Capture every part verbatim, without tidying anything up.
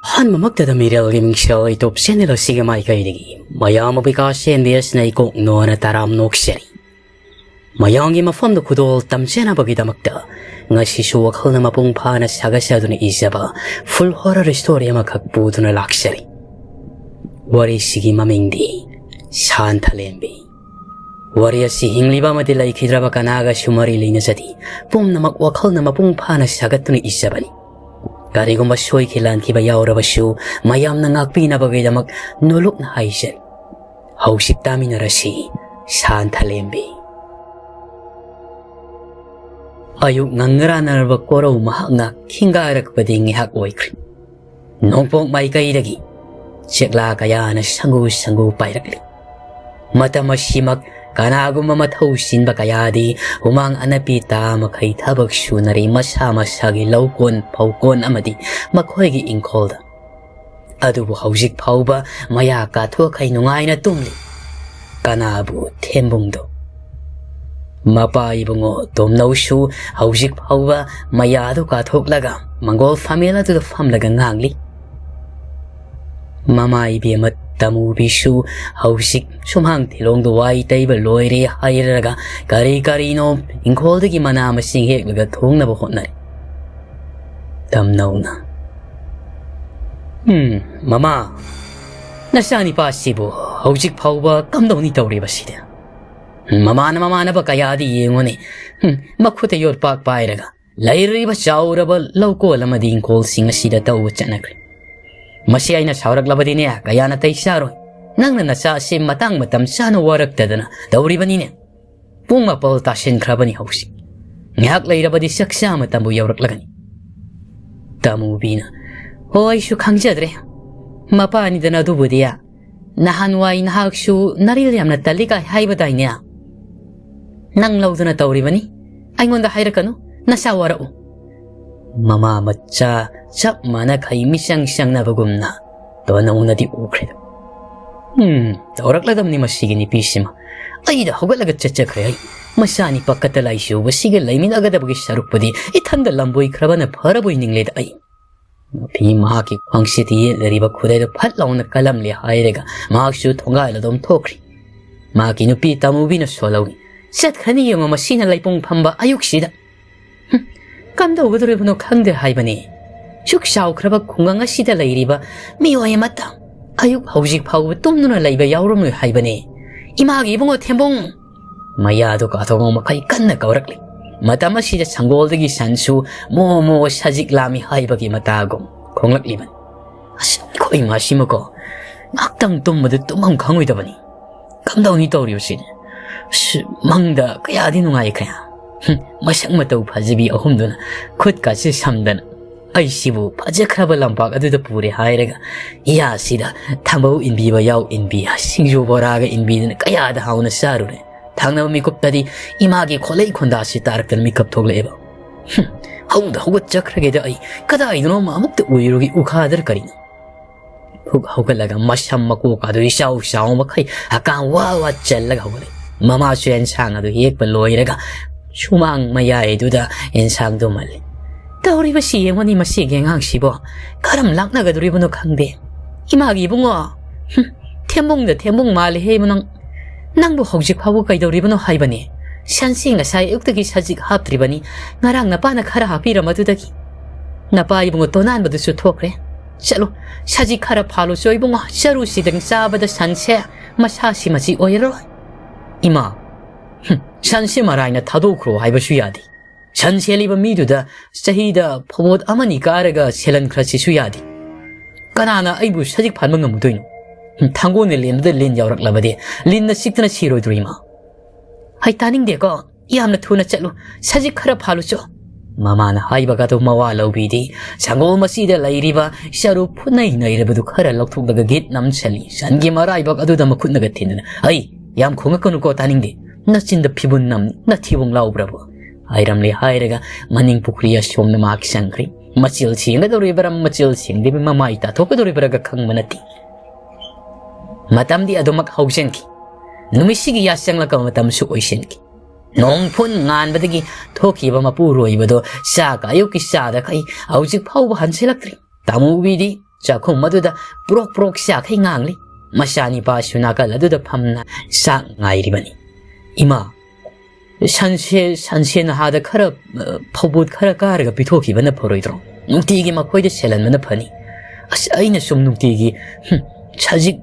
ꯑꯍꯥꯟꯕꯃꯛꯇꯗ ꯃꯤꯔꯦꯜꯒꯤ ꯃꯤꯡꯁꯦꯜ YouTube channel ꯑꯁꯤꯒꯤ ꯃꯥꯏꯀꯩꯗꯒꯤ ꯃꯌꯥꯝ ꯑꯕꯤꯀꯥꯁ ꯑꯦꯟ ꯕꯤ ꯑꯦꯁꯅ ꯏꯀꯣꯛ ꯅꯣꯅ ꯇꯔꯥꯝ ꯅꯣꯛꯆꯔꯤ꯫ ꯃꯌꯥꯝꯒꯤ ꯃꯐꯝꯗ ꯈꯨꯗꯣꯜ ꯇꯝꯖꯅꯕꯒꯤꯗꯃꯛꯇ ꯉꯁꯤꯁꯨ ꯋꯥꯈꯜꯅ ꯃꯄꯨꯡ ꯐꯥꯅ ꯁꯥꯒꯠꯆꯗꯨꯅ ꯏꯖꯕ full horror story ꯑꯃꯈꯛ ꯄꯨꯗꯨꯅ ꯂꯥꯛꯆꯔꯤ꯫ ꯋꯥꯔꯤꯁꯤꯒꯤ ꯃꯃꯤꯡꯗꯤ ꯁꯥꯟꯊꯂꯦꯝꯕꯤ꯫ ꯋꯥꯔꯤ ꯑꯁꯤ ꯍꯤꯡꯂꯤꯕ ꯑꯃꯗꯤ ꯂꯩꯈꯤꯗ꯭ꯔꯕ ꯀꯅꯥꯒꯁꯨ ꯃꯔꯤ ꯂꯩꯅꯖꯗꯦ꯫ ꯄꯨꯝꯅꯃꯛ ꯋꯥꯈꯜꯅ ꯃꯄꯨꯡ ꯐꯥꯅ ꯁꯥꯒꯠꯇꯨꯅ ꯏꯖꯕꯅꯤ꯫ ꯀꯔꯤꯒꯨꯝꯕ ꯁꯣꯏꯈꯤ ꯂꯥꯟꯈꯤꯕ ꯌꯥꯎꯔꯕꯁꯨ ꯃꯌꯥꯝꯅ ꯉꯥꯛꯄꯤꯅꯕꯒꯤꯗꯃꯛ ꯅꯣꯂꯨꯛꯅ ꯍꯥꯏꯖꯔꯤ꯫ ꯍꯧꯖꯤꯛ ꯇꯥꯃꯤꯟꯅꯔꯁꯤ ꯁꯥꯟꯊꯂꯦꯝꯕꯤ꯫ ꯑꯌꯨꯛ ꯉꯟꯅꯔꯥꯅꯔꯕ ꯀꯣꯔꯧ ꯃꯍꯥꯛꯅ ꯈꯤꯡꯒꯥꯏꯔꯛꯄꯗꯤ ꯉꯥꯏꯍꯥꯛ ꯑꯣꯏꯈ꯭ꯔꯦ꯫ ꯅꯣꯡꯄꯣꯛ ꯃꯥꯏꯀꯩꯗꯒꯤ ꯆꯦꯛꯂꯥ ꯀꯌꯥꯅ ꯁꯪꯒꯨ ꯁꯪꯒꯨ ꯄꯥꯏꯔꯛꯂꯤ꯫ ꯃꯇꯝ ꯑꯁꯤꯃꯛ ꯀꯅꯥꯒꯨꯝꯕ ꯃꯊꯧ ꯆꯤꯟꯕ ꯀꯌꯥꯗꯤ ꯍꯨꯃꯥꯡ ꯑꯅꯞꯄꯤ ꯇꯥ ꯃꯈꯩ ꯊꯕꯛ ꯁꯨꯅꯔꯤ ꯃꯁꯥ ꯃꯁꯥꯒꯤ ꯂꯧꯀꯣꯟ ꯐꯧꯀꯣꯟ ꯑꯃꯗꯤ ꯃꯈꯣꯏꯒꯤ ꯏꯪꯈꯣꯜꯗ꯫ ꯑꯗꯨꯕꯨ ꯍꯧꯖꯤꯛ ꯐꯥꯎꯕ ꯃꯌꯥ ꯀꯥꯊꯣꯛꯈꯩ ꯅꯨꯡꯉꯥꯏꯅ ꯇꯨꯝꯂꯤ꯫ ꯀꯅꯥꯕꯨ ꯊꯦꯝꯕꯨꯡꯗꯣ꯫ ꯃꯄꯥ ꯏꯕꯨꯡꯉꯣ ꯇꯣꯝꯅꯧꯁꯨ ꯍꯧꯖꯤꯛ ꯐꯥꯎꯕ ꯃꯌꯥꯗꯨ ꯀꯥꯊꯣꯛꯂꯒ ꯃꯪꯒꯣꯜ ꯐꯝꯃꯦꯜ ꯑꯗꯨꯗ ꯐꯝꯂꯒ ꯉꯥꯡꯂꯤ꯫ ꯃꯃꯥ ꯏꯕꯦꯝꯃ ꯇꯃꯨꯕꯤꯁꯨ ꯍꯧꯖꯤꯛ ꯁꯨꯃꯥꯡ ꯊꯤꯂꯣꯡꯗ ꯋꯥꯏ ꯇꯩꯕ ꯂꯣꯏꯔꯦ ꯍꯥꯏꯔꯒ ꯀꯔꯤ ꯀꯔꯤꯅꯣ ꯏꯪꯈꯣꯜꯗꯒꯤ ꯃꯅꯥ ꯃꯁꯤꯡ ꯍꯦꯛꯂꯒ ꯊꯣꯡꯅꯕ ꯍꯣꯠꯅꯔꯤ꯫ ꯇꯝꯅꯧꯅ, "ꯎꯝ, ꯃꯃꯥ, ꯅꯆꯥꯅꯤꯄꯥꯁꯤꯕꯨ ꯍꯧꯖꯤꯛ ꯐꯥꯎꯕ ꯀꯝꯗꯧꯅꯤ ꯇꯧꯔꯤꯕꯁꯤꯗꯤ? ꯃꯃꯥꯅ ꯃꯃꯥꯟꯅꯕ ꯀꯌꯥꯗꯤ ꯌꯦꯡꯉꯨꯅꯦ꯫ ꯎꯝ, ꯃꯈꯨꯠꯇ ꯌꯣꯠꯄꯥꯛ ꯄꯥꯏꯔꯒ ꯂꯩꯔꯤꯕ ꯆꯥꯎꯔꯕ ꯂꯧꯀꯣꯜ ꯑꯃꯗꯤ ꯏꯪꯈꯣꯜꯁꯤꯡ ꯑꯁꯤꯗ ꯇꯧꯕ ꯆꯠꯅꯈ꯭ꯔꯦ꯫ ꯃꯁꯤ ꯑꯩꯅ ꯁꯥꯎꯔꯛꯂꯕꯗꯤꯅꯦ, ꯀꯌꯥ ꯅꯥꯇꯩ ꯆꯥꯔꯣꯏ꯫ ꯅꯪꯅ ꯅꯆꯥ ꯑꯁꯤ ꯃꯇꯥꯡ ꯃꯇꯝ ꯆꯥꯅ ꯋꯥꯔꯛꯇꯗꯅ ꯇꯧꯔꯤꯕꯅꯤꯅꯦ꯫ ꯄꯨꯡ ꯃꯥꯄꯜ ꯇꯥꯁꯤꯟꯈ꯭ꯔꯕꯅꯤ ꯍꯧꯖꯤꯛ꯫ ꯉꯥꯏꯍꯥꯛ ꯂꯩꯔꯕꯗꯤ ꯆꯥꯛꯆꯥ ꯃꯇꯝꯕꯨ ꯌꯧꯔꯛꯂꯒꯅꯤ꯫" ꯇꯃꯨꯕꯤꯅ, "ꯍꯣ, ꯑꯩꯁꯨ ꯈꯪꯖꯗ꯭ꯔꯦ꯫ ꯃꯄꯥꯅꯤꯗꯅ ꯑꯗꯨꯕꯨꯗꯤ꯫ ꯅꯍꯥꯟꯋꯥꯏ ꯅꯍꯥꯛꯁꯨ ꯅꯔꯤꯜ ꯌꯥꯝꯅ ꯇꯜꯂꯤ ꯀꯥꯏ ꯍꯥꯏꯕꯗꯥꯏꯅꯦ? ꯅꯪ ꯂꯧꯗꯅ ꯇꯧꯔꯤꯕꯅꯤ꯫ ꯑꯩꯉꯣꯟꯗ ꯍꯥꯏꯔꯛꯀꯅꯨ, ꯅꯁꯥ ꯋꯥꯔꯛꯎ꯫" ꯃꯃꯥ ꯃꯆꯥ ꯆꯞ ꯃꯥꯟꯅꯈꯩ ꯃꯤꯆꯪ ꯆꯪꯅꯕꯒꯨꯝꯅ ꯇꯣꯅꯧꯅꯗꯤ ꯎꯈ꯭ꯔꯦ꯫ "ꯎꯝ, ꯇꯧꯔꯛꯂꯗꯕꯅꯤ ꯃꯁꯤꯒꯤ ꯅꯨꯄꯤꯁꯤꯃ꯫ ꯑꯩꯗ ꯍꯧꯒꯠꯂꯒ ꯆꯠꯆꯈ꯭ꯔꯦ ꯑꯩ꯫ ꯃꯆꯥꯅꯤ ꯄꯥꯈꯠꯇ ꯂꯥꯏꯆꯨꯕꯁꯤꯒ ꯂꯩꯃꯤꯟꯅꯒꯗꯕꯒꯤ ꯁꯔꯨꯛꯄꯨꯗꯤ ꯏꯊꯟꯗ ꯂꯝꯕꯣꯏꯈ꯭ꯔꯕꯅ ꯐꯔꯕꯣꯏ ꯅꯤꯡꯂꯦꯗ ꯑꯩ꯫" ꯃꯐꯤ ꯃꯍꯥꯛꯀꯤ ꯈ꯭ꯋꯥꯡꯁꯤꯗ ꯌꯦꯠꯂꯤꯕ ꯈꯨꯗꯩꯗꯨ ꯐꯠ ꯂꯥꯎꯅ ꯀꯜꯂꯝꯂꯦ ꯍꯥꯏꯔꯒ ꯃꯍꯥꯛꯁꯨ ꯊꯣꯡꯒꯥꯜ ꯑꯗꯨꯝ ꯊꯣꯛꯈ꯭ꯔꯤ꯫ ꯃꯍꯥꯛꯀꯤ ꯅꯨꯄꯤ ꯇꯥꯃꯨꯕꯤꯅ ꯁꯣꯜꯍꯧꯏ꯫ "ꯆꯠꯈ꯭ꯔꯅꯤ ꯌꯦꯡꯉꯣ, ꯃꯁꯤꯅ ꯂꯩꯄꯨꯡ ꯐꯝꯕ ꯑꯌꯨꯛꯁꯤꯗ꯫ ꯍꯨꯝ, ꯀꯝꯗꯧꯒꯗꯧꯔꯤꯕꯅꯣ ꯈꯪꯗꯦ ꯍꯥꯏꯕꯅꯤ꯫ ꯁꯨꯛ ꯆꯥꯎꯈ꯭ꯔꯕ ꯈꯨꯡꯒꯪ ꯑꯁꯤꯗ ꯂꯩꯔꯤꯕ ꯃꯤꯑꯣꯏ ꯑꯃꯠꯇ ꯑꯌꯨꯛ ꯍꯧꯖꯤꯛ ꯐꯥꯎꯕ ꯇꯨꯝꯗꯨꯅ ꯂꯩꯕ ꯌꯥꯎꯔꯝꯂꯣꯏ ꯍꯥꯏꯕꯅꯤ꯫ ꯏꯃꯥꯒꯤ ꯏꯕꯨꯡꯉꯣ ꯊꯦꯝꯕꯨꯡ!" ꯃꯌꯥꯗꯨ ꯀꯥꯊꯣꯛꯄ ꯃꯈꯩ ꯀꯟꯅ ꯀꯧꯔꯛꯂꯤ꯫ ꯃꯇꯝ ꯑꯁꯤꯗ ꯁꯪꯒꯣꯜꯗꯒꯤ ꯁꯟꯁꯨ ꯃꯣ ꯃꯣ ꯁꯖꯤꯛ ꯂꯥꯝꯃꯤ ꯍꯥꯏꯕꯒꯤ ꯃꯇꯥꯒꯨꯝ ꯈꯣꯡꯂꯛꯂꯤꯕꯅꯤ꯫ ꯑꯁ, ꯑꯩꯈꯣꯏ ꯏꯃꯥꯁꯤꯃꯀꯣ, ꯉꯥꯏꯍꯥꯛꯇꯪ ꯇꯨꯝꯕꯗ ꯇꯨꯝꯐꯝ ꯈꯪꯉꯣꯏꯗꯕꯅꯤ꯫ ꯀꯝꯗꯧꯅꯤ ꯇꯧꯔꯤꯕꯁꯤꯗꯤ? ꯑꯁ, ꯃꯪꯗ ꯀꯌꯥꯗꯤ ꯅꯨꯡꯉꯥꯏꯈ꯭ꯔꯦ꯫ ꯍꯨꯝ, ꯃꯁꯛ ꯃꯇꯧ ꯐꯖꯕꯤ ꯑꯍꯨꯝꯗꯨꯅ ꯈꯨꯠꯀꯥꯁꯦ ꯁꯝꯗꯅ ꯑꯩꯁꯤꯕꯨ ꯐꯖꯈ꯭ꯔꯕ ꯂꯝꯄꯥꯛ ꯑꯗꯨꯗ ꯄꯨꯔꯦ ꯍꯥꯏꯔꯒ, ꯏꯌꯥꯁꯤꯗ ꯊꯝꯕꯧ ꯏꯟꯕꯤꯕ ꯌꯥꯎ ꯏꯟꯕꯤ, ꯁꯤꯡꯖꯨ ꯕꯣꯔꯥꯒ ꯏꯟꯕꯤꯗꯅ ꯀꯌꯥꯗ ꯍꯥꯎꯅ ꯆꯥꯔꯨꯔꯦ꯫ ꯊꯪꯅꯕ ꯃꯤꯀꯨꯞꯇꯗꯤ ꯏꯃꯥꯒꯤ ꯈꯣꯠꯂꯩ ꯈꯣꯟꯗꯥꯁꯤ ꯇꯥꯔꯛꯇꯅ ꯃꯤꯀꯞ ꯊꯣꯛꯂꯛꯑꯦꯕ꯫ ꯍꯨꯝ, ꯍꯧꯗ ꯍꯧꯒꯠꯆꯈ꯭ꯔꯒꯦꯗ ꯑꯩ, ꯀꯗꯥꯏꯗꯅꯣ ꯑꯃ ꯑꯃꯨꯛꯇ ꯎꯏꯔꯨꯒꯤ, ꯎꯈꯥꯗ꯭ꯔ ꯀꯔꯤꯅꯣ? ꯍꯨꯛ ꯍꯧꯒꯠꯂꯒ ꯃꯁꯝ ꯃꯀꯣꯛ ꯑꯗꯨ ꯏꯆꯥꯎ ꯆꯥꯎ ꯃꯈꯩ ꯍꯀꯥꯝ ꯋꯥ ꯋꯥ ꯆꯜꯂꯒ ꯍꯧꯒꯠꯂꯛꯏ꯫ ꯃꯃꯥꯁꯨ ꯑꯦꯟꯁꯥꯡ ꯑꯗꯨ ꯍꯦꯛꯄ ꯂꯣꯏꯔꯒ ꯁꯨꯃꯥꯡ ꯃꯌꯥꯏꯗꯨꯗ ꯑꯦꯟꯁꯥꯡꯗꯨ ꯃꯜꯂꯤ꯫ "ꯇꯧꯔꯤꯕꯁꯤ ꯌꯦꯡꯉꯨꯅꯤ, ꯃꯁꯤꯒꯤ ꯑꯉꯥꯡꯁꯤꯕꯣ ꯀꯔꯝ ꯂꯥꯛꯅꯒꯗꯧꯔꯤꯕꯅꯣ ꯈꯪꯗꯦ꯫ ꯏꯃꯥꯒꯤ ꯏꯕꯨꯡꯉꯣ, ꯍꯨꯝ, ꯊꯦꯝꯕꯨꯡꯗ ꯊꯦꯝꯕꯨꯡ ꯃꯥꯜꯂꯦꯍꯦ ꯏꯕꯨꯡꯉꯣ, ꯅꯪꯕꯨ ꯍꯧꯖꯤꯛ ꯐꯥꯎꯕ ꯀꯩꯗꯧꯔꯤꯕꯅꯣ ꯍꯥꯏꯕꯅꯤ? ꯁꯟꯁꯤ ꯉꯁꯥꯏ ꯑꯌꯨꯛꯇꯒꯤ ꯁꯖꯤꯛ ꯍꯥꯞꯇ꯭ꯔꯤꯕꯅꯤ, ꯉꯔꯥꯡ ꯅꯄꯥꯅ ꯈꯔ ꯍꯥꯞꯄꯤꯔꯝꯕꯗꯨꯗꯒꯤ꯫ ꯅꯄꯥ ꯏꯕꯨꯡꯉꯣ ꯇꯣꯅꯥꯟꯕꯗꯨꯁꯨ ꯊꯣꯛꯈ꯭ꯔꯦ꯫ ꯆꯠꯂꯨ, ꯁꯖꯤꯛ ꯈꯔ ꯐꯥꯜꯂꯨꯆꯣ ꯏꯕꯨꯡꯉꯣ, ꯆꯔꯨꯁꯤꯗꯪ ꯆꯥꯕꯗ ꯁꯟꯁꯦ ꯃꯁꯥꯁꯤ ꯃꯆꯤ ꯑꯣꯏꯔꯔꯣꯏ꯫" "ꯏꯃꯥ, ꯍꯨꯝ, ꯁꯟꯁꯦ ꯃꯔꯥꯏꯅ ꯊꯥꯗꯣꯛꯈ꯭ꯔꯣ ꯍꯥꯏꯕꯁꯨ ꯌꯥꯗꯦ꯫ ꯁꯟ ꯁꯦꯜꯂꯤꯕ ꯃꯤꯗꯨꯗ ꯆꯍꯤꯗ ꯐꯧꯕꯣꯠ ꯑꯃꯅꯤ ꯀꯥꯔꯒ ꯁꯦꯜꯍꯟꯈ꯭ꯔꯁꯤꯁꯨ ꯌꯥꯗꯦ꯫ ꯀꯅꯥꯅ ꯑꯩꯕꯨ ꯁꯖꯤꯛ ꯐꯥꯟꯕ ꯉꯝꯃꯨꯗꯣꯏꯅꯣ? ꯍꯨꯝ, ꯊꯥꯡꯒꯣꯜꯅ ꯂꯦꯟꯕꯗ ꯂꯤꯟ ꯌꯥꯎꯔꯛꯂꯕꯗꯤ ꯂꯤꯟꯅ ꯆꯤꯛꯇꯅ ꯁꯤꯔꯣꯏꯗ꯭ꯔꯣ ꯏꯃꯥ?" "ꯍꯩ, ꯇꯥꯅꯤꯡꯗꯦꯀꯣ, ꯌꯥꯝꯅ ꯊꯨꯅ ꯆꯠꯂꯨ, ꯁꯖꯤꯛ ꯈꯔ ꯐꯥꯜꯂꯨꯆꯣ꯫" ꯃꯃꯥꯅ ꯍꯥꯏꯕꯒꯗꯣ ꯃꯋꯥ ꯂꯧꯕꯤꯗꯦ꯫ ꯁꯪꯒꯣꯜ ꯃꯆꯤꯗ ꯂꯩꯔꯤꯕ ꯆꯔꯨ ꯐꯨꯠꯅꯩ ꯅꯩꯔꯕꯗꯨ ꯈꯔ ꯂꯧꯊꯣꯛꯂꯒ ꯒꯤꯠ ꯅꯝꯁꯜꯂꯤ꯫ ꯁꯟꯒꯤ ꯃꯔꯥꯏꯕꯛ ꯑꯗꯨꯗ ꯃꯈꯨꯠꯅꯒ ꯊꯤꯟꯗꯨꯅ, "ꯍꯩ, ꯌꯥꯝ ꯈꯣꯡꯉꯛꯀꯅꯨꯀꯣ, ꯇꯥꯅꯤꯡꯗꯦ꯫ ꯅꯆꯤꯟꯗ ꯐꯤꯕꯨꯟ ꯅꯝꯅꯤ, ꯅꯊꯤꯕꯣꯡ ꯂꯥꯎꯕ꯭ꯔꯕꯨ?" ꯍꯥꯏꯔꯝꯂꯦ ꯍꯥꯏꯔꯒ ꯃꯅꯤꯡ ꯄꯨꯈ꯭ꯔꯤ ꯑꯁꯣꯝꯗ ꯃꯍꯥꯛ ꯆꯪꯈ꯭ꯔꯦ꯫ ꯃꯆꯤꯜ ꯁꯦꯡꯒꯗꯧꯔꯤꯕꯔꯥ, ꯃꯆꯤꯜ ꯁꯦꯡꯗ꯭ꯔꯤꯕ ꯃꯃꯥꯏ ꯇꯥꯊꯣꯛꯀꯗꯧꯔꯤꯕꯔꯥꯒ ꯈꯪꯕ ꯅꯠꯇꯦ꯫ ꯃꯇꯝꯗꯤ ꯑꯗꯨꯃꯛ ꯍꯧꯖꯤꯟꯈꯤ꯫ ꯅꯨꯃꯤꯠꯁꯤꯒꯤ ꯌꯥꯆꯪꯂꯛꯄ ꯃꯇꯝꯁꯨ ꯑꯣꯏꯁꯤꯟꯈꯤ꯫ ꯅꯣꯡ ꯐꯨꯟ ꯉꯥꯟꯕꯗꯒꯤ ꯊꯣꯛꯈꯤꯕ ꯃꯄꯨꯔꯣꯏꯕꯗꯣ ꯆꯥꯛꯀ ꯑꯌꯨꯛꯀꯤ ꯆꯥꯗꯈꯩ ꯍꯧꯖꯤꯛ ꯐꯥꯎꯕ ꯍꯟꯁꯤꯜꯂꯛꯇ꯭ꯔꯤ꯫ ꯇꯥꯃꯨꯕꯤꯗꯤ ꯆꯥꯛꯈꯨꯝ ꯑꯗꯨꯗ ꯄ꯭ꯔꯣꯛ ꯄ꯭ꯔꯣꯛ ꯆꯥꯛꯈꯩ ꯉꯥꯡꯂꯤ꯫ ꯃꯆꯥꯅꯤꯄꯥꯁꯨ ꯅꯥꯀꯜ ꯑꯗꯨꯗ ꯐꯝꯅ ꯆꯥꯛ ꯉꯥꯏꯔꯤꯕꯅꯤ꯫ "ꯏꯃꯥ, ꯁꯟꯁꯦ, ꯁꯟꯁꯦ ꯅꯍꯥꯗ ꯈꯔ, ꯑ, ꯐꯧꯕꯣꯠ ꯈꯔ ꯀꯥꯔꯒ ꯄꯤꯊꯣꯛꯈꯤꯕꯅ ꯐꯔꯣꯏꯗ꯭ꯔꯣ? ꯅꯨꯡꯇꯤꯒꯤ ꯃꯈꯣꯏꯗ ꯁꯦꯜꯍꯟꯕꯅ ꯐꯅꯤ꯫ ꯑꯁ, ꯑꯩꯅ ꯁꯨꯝ ꯅꯨꯡꯇꯤꯒꯤ, ꯍꯨꯝ, ꯁꯖꯤꯛ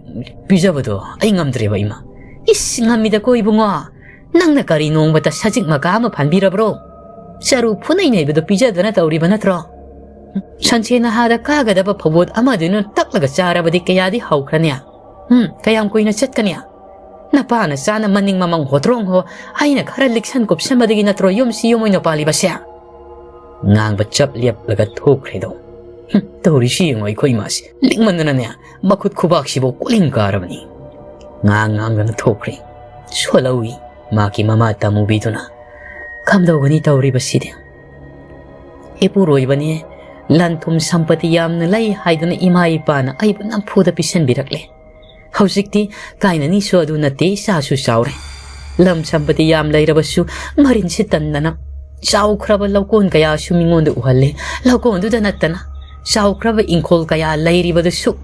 ꯄꯤꯖꯕꯗꯣ ꯑꯩ ꯉꯝꯗ꯭ꯔꯦꯕ, ꯏꯃꯥ꯫" "ꯏꯁ, ꯉꯝꯃꯤꯗꯀꯣ, ꯏꯕꯨꯡꯉꯣ꯫ ꯅꯪꯅ ꯀꯔꯤ ꯅꯣꯡꯃꯇ ꯁꯖꯤꯛ ꯃꯀꯥ ꯑꯃ ꯐꯟꯕꯤꯔꯕ꯭ꯔꯣ? ꯆꯔꯨ ꯐꯨꯅꯩ ꯅꯩꯕꯗꯣ ꯄꯤꯖꯗꯅ ꯇꯧꯔꯤꯕ ꯅꯠꯇ꯭ꯔꯣ? ꯁꯟꯁꯦ ꯅꯍꯥꯗ ꯀꯥꯒꯗꯕ ꯐꯧꯕꯣꯠ ꯑꯃꯗꯨꯅ ꯇꯛꯂꯒ ꯆꯥꯔꯕꯗꯤ ꯀꯌꯥꯗꯤ ꯍꯧꯈ꯭ꯔꯅꯤ? ꯎꯝ, ꯀꯌꯥꯝ ꯀꯨꯏꯅ ꯆꯠꯀꯅꯤ? ꯅꯄꯥ ꯅꯆꯥꯅ ꯃꯅꯤꯡ ꯃꯃꯥꯡ ꯍꯣꯇ꯭ꯔꯣꯡ ꯍꯣ, ꯑꯩꯅ ꯈꯔ ꯂꯤꯛꯁꯟ ꯀꯨꯞꯁꯟꯕꯗꯒꯤ ꯅꯠꯇ꯭ꯔꯣ ꯌꯨꯝꯁꯤ ꯌꯨꯝ ꯑꯣꯏꯅ ꯄꯥꯜꯂꯤꯕꯁꯦ?" ꯉꯥꯡꯕ ꯆꯞ ꯂꯦꯞꯂꯒ ꯊꯣꯛꯈ꯭ꯔꯦꯗꯣ꯫ ꯍꯨꯝ, ꯇꯧꯔꯤꯁꯤ ꯌꯦꯡꯉꯣ, ꯑꯩꯈꯣꯏ ꯏꯃꯥꯁꯤ ꯂꯤꯛꯃꯟꯗꯅꯅꯦ, ꯃꯈꯨꯠ ꯈꯨꯕꯥꯛꯁꯤꯕꯨ ꯀꯣꯂꯤꯡ ꯀꯥꯔꯕꯅꯤ꯫ ꯉꯥꯡ ꯉꯥꯡꯗꯅ ꯊꯣꯛꯈ꯭ꯔꯦ꯫ ꯁꯣꯜꯍꯧꯏ ꯃꯥꯒꯤ ꯃꯃꯥ ꯇꯥꯃꯨꯕꯤꯗꯨꯅ꯫ ꯀꯝꯗꯧꯒꯅꯤ ꯇꯧꯔꯤꯕꯁꯤꯗꯤ? "ꯏꯄꯨꯔꯣꯏꯕꯅꯦ, ꯂꯟ ꯊꯨꯝ ꯁꯝꯄꯇꯤ ꯌꯥꯝꯅ ꯂꯩ ꯍꯥꯏꯗꯨꯅ ꯏꯃꯥ ꯏꯄꯥꯅ ꯑꯩꯕꯨ ꯅꯝꯐꯨꯗ ꯄꯤꯁꯟꯕꯤꯔꯛꯂꯦ꯫ ꯍꯧꯖꯤꯛꯇꯤ ꯀꯥꯏꯅꯅꯤꯁꯨ ꯑꯗꯨ ꯅꯠꯇꯦ, ꯏꯆꯥꯁꯨ ꯆꯥꯎꯔꯦ꯫ ꯂꯝ ꯁꯝꯄꯇꯤ ꯌꯥꯝ ꯂꯩꯔꯕꯁꯨ ꯃꯔꯤꯟꯁꯤ ꯇꯟꯗꯅ ꯆꯥꯎꯈ꯭ꯔꯕ ꯂꯧꯀꯣꯟ ꯀꯌꯥꯁꯨ ꯃꯤꯉꯣꯟꯗ ꯎꯍꯜꯂꯦ꯫ ꯂꯧꯀꯣꯟꯗꯨꯗ ꯅꯠꯇꯅ ꯆꯥꯎꯈ꯭ꯔꯕ ꯏꯪꯈꯣꯜ ꯀꯌꯥ ꯂꯩꯔꯤꯕꯗꯨꯁꯨ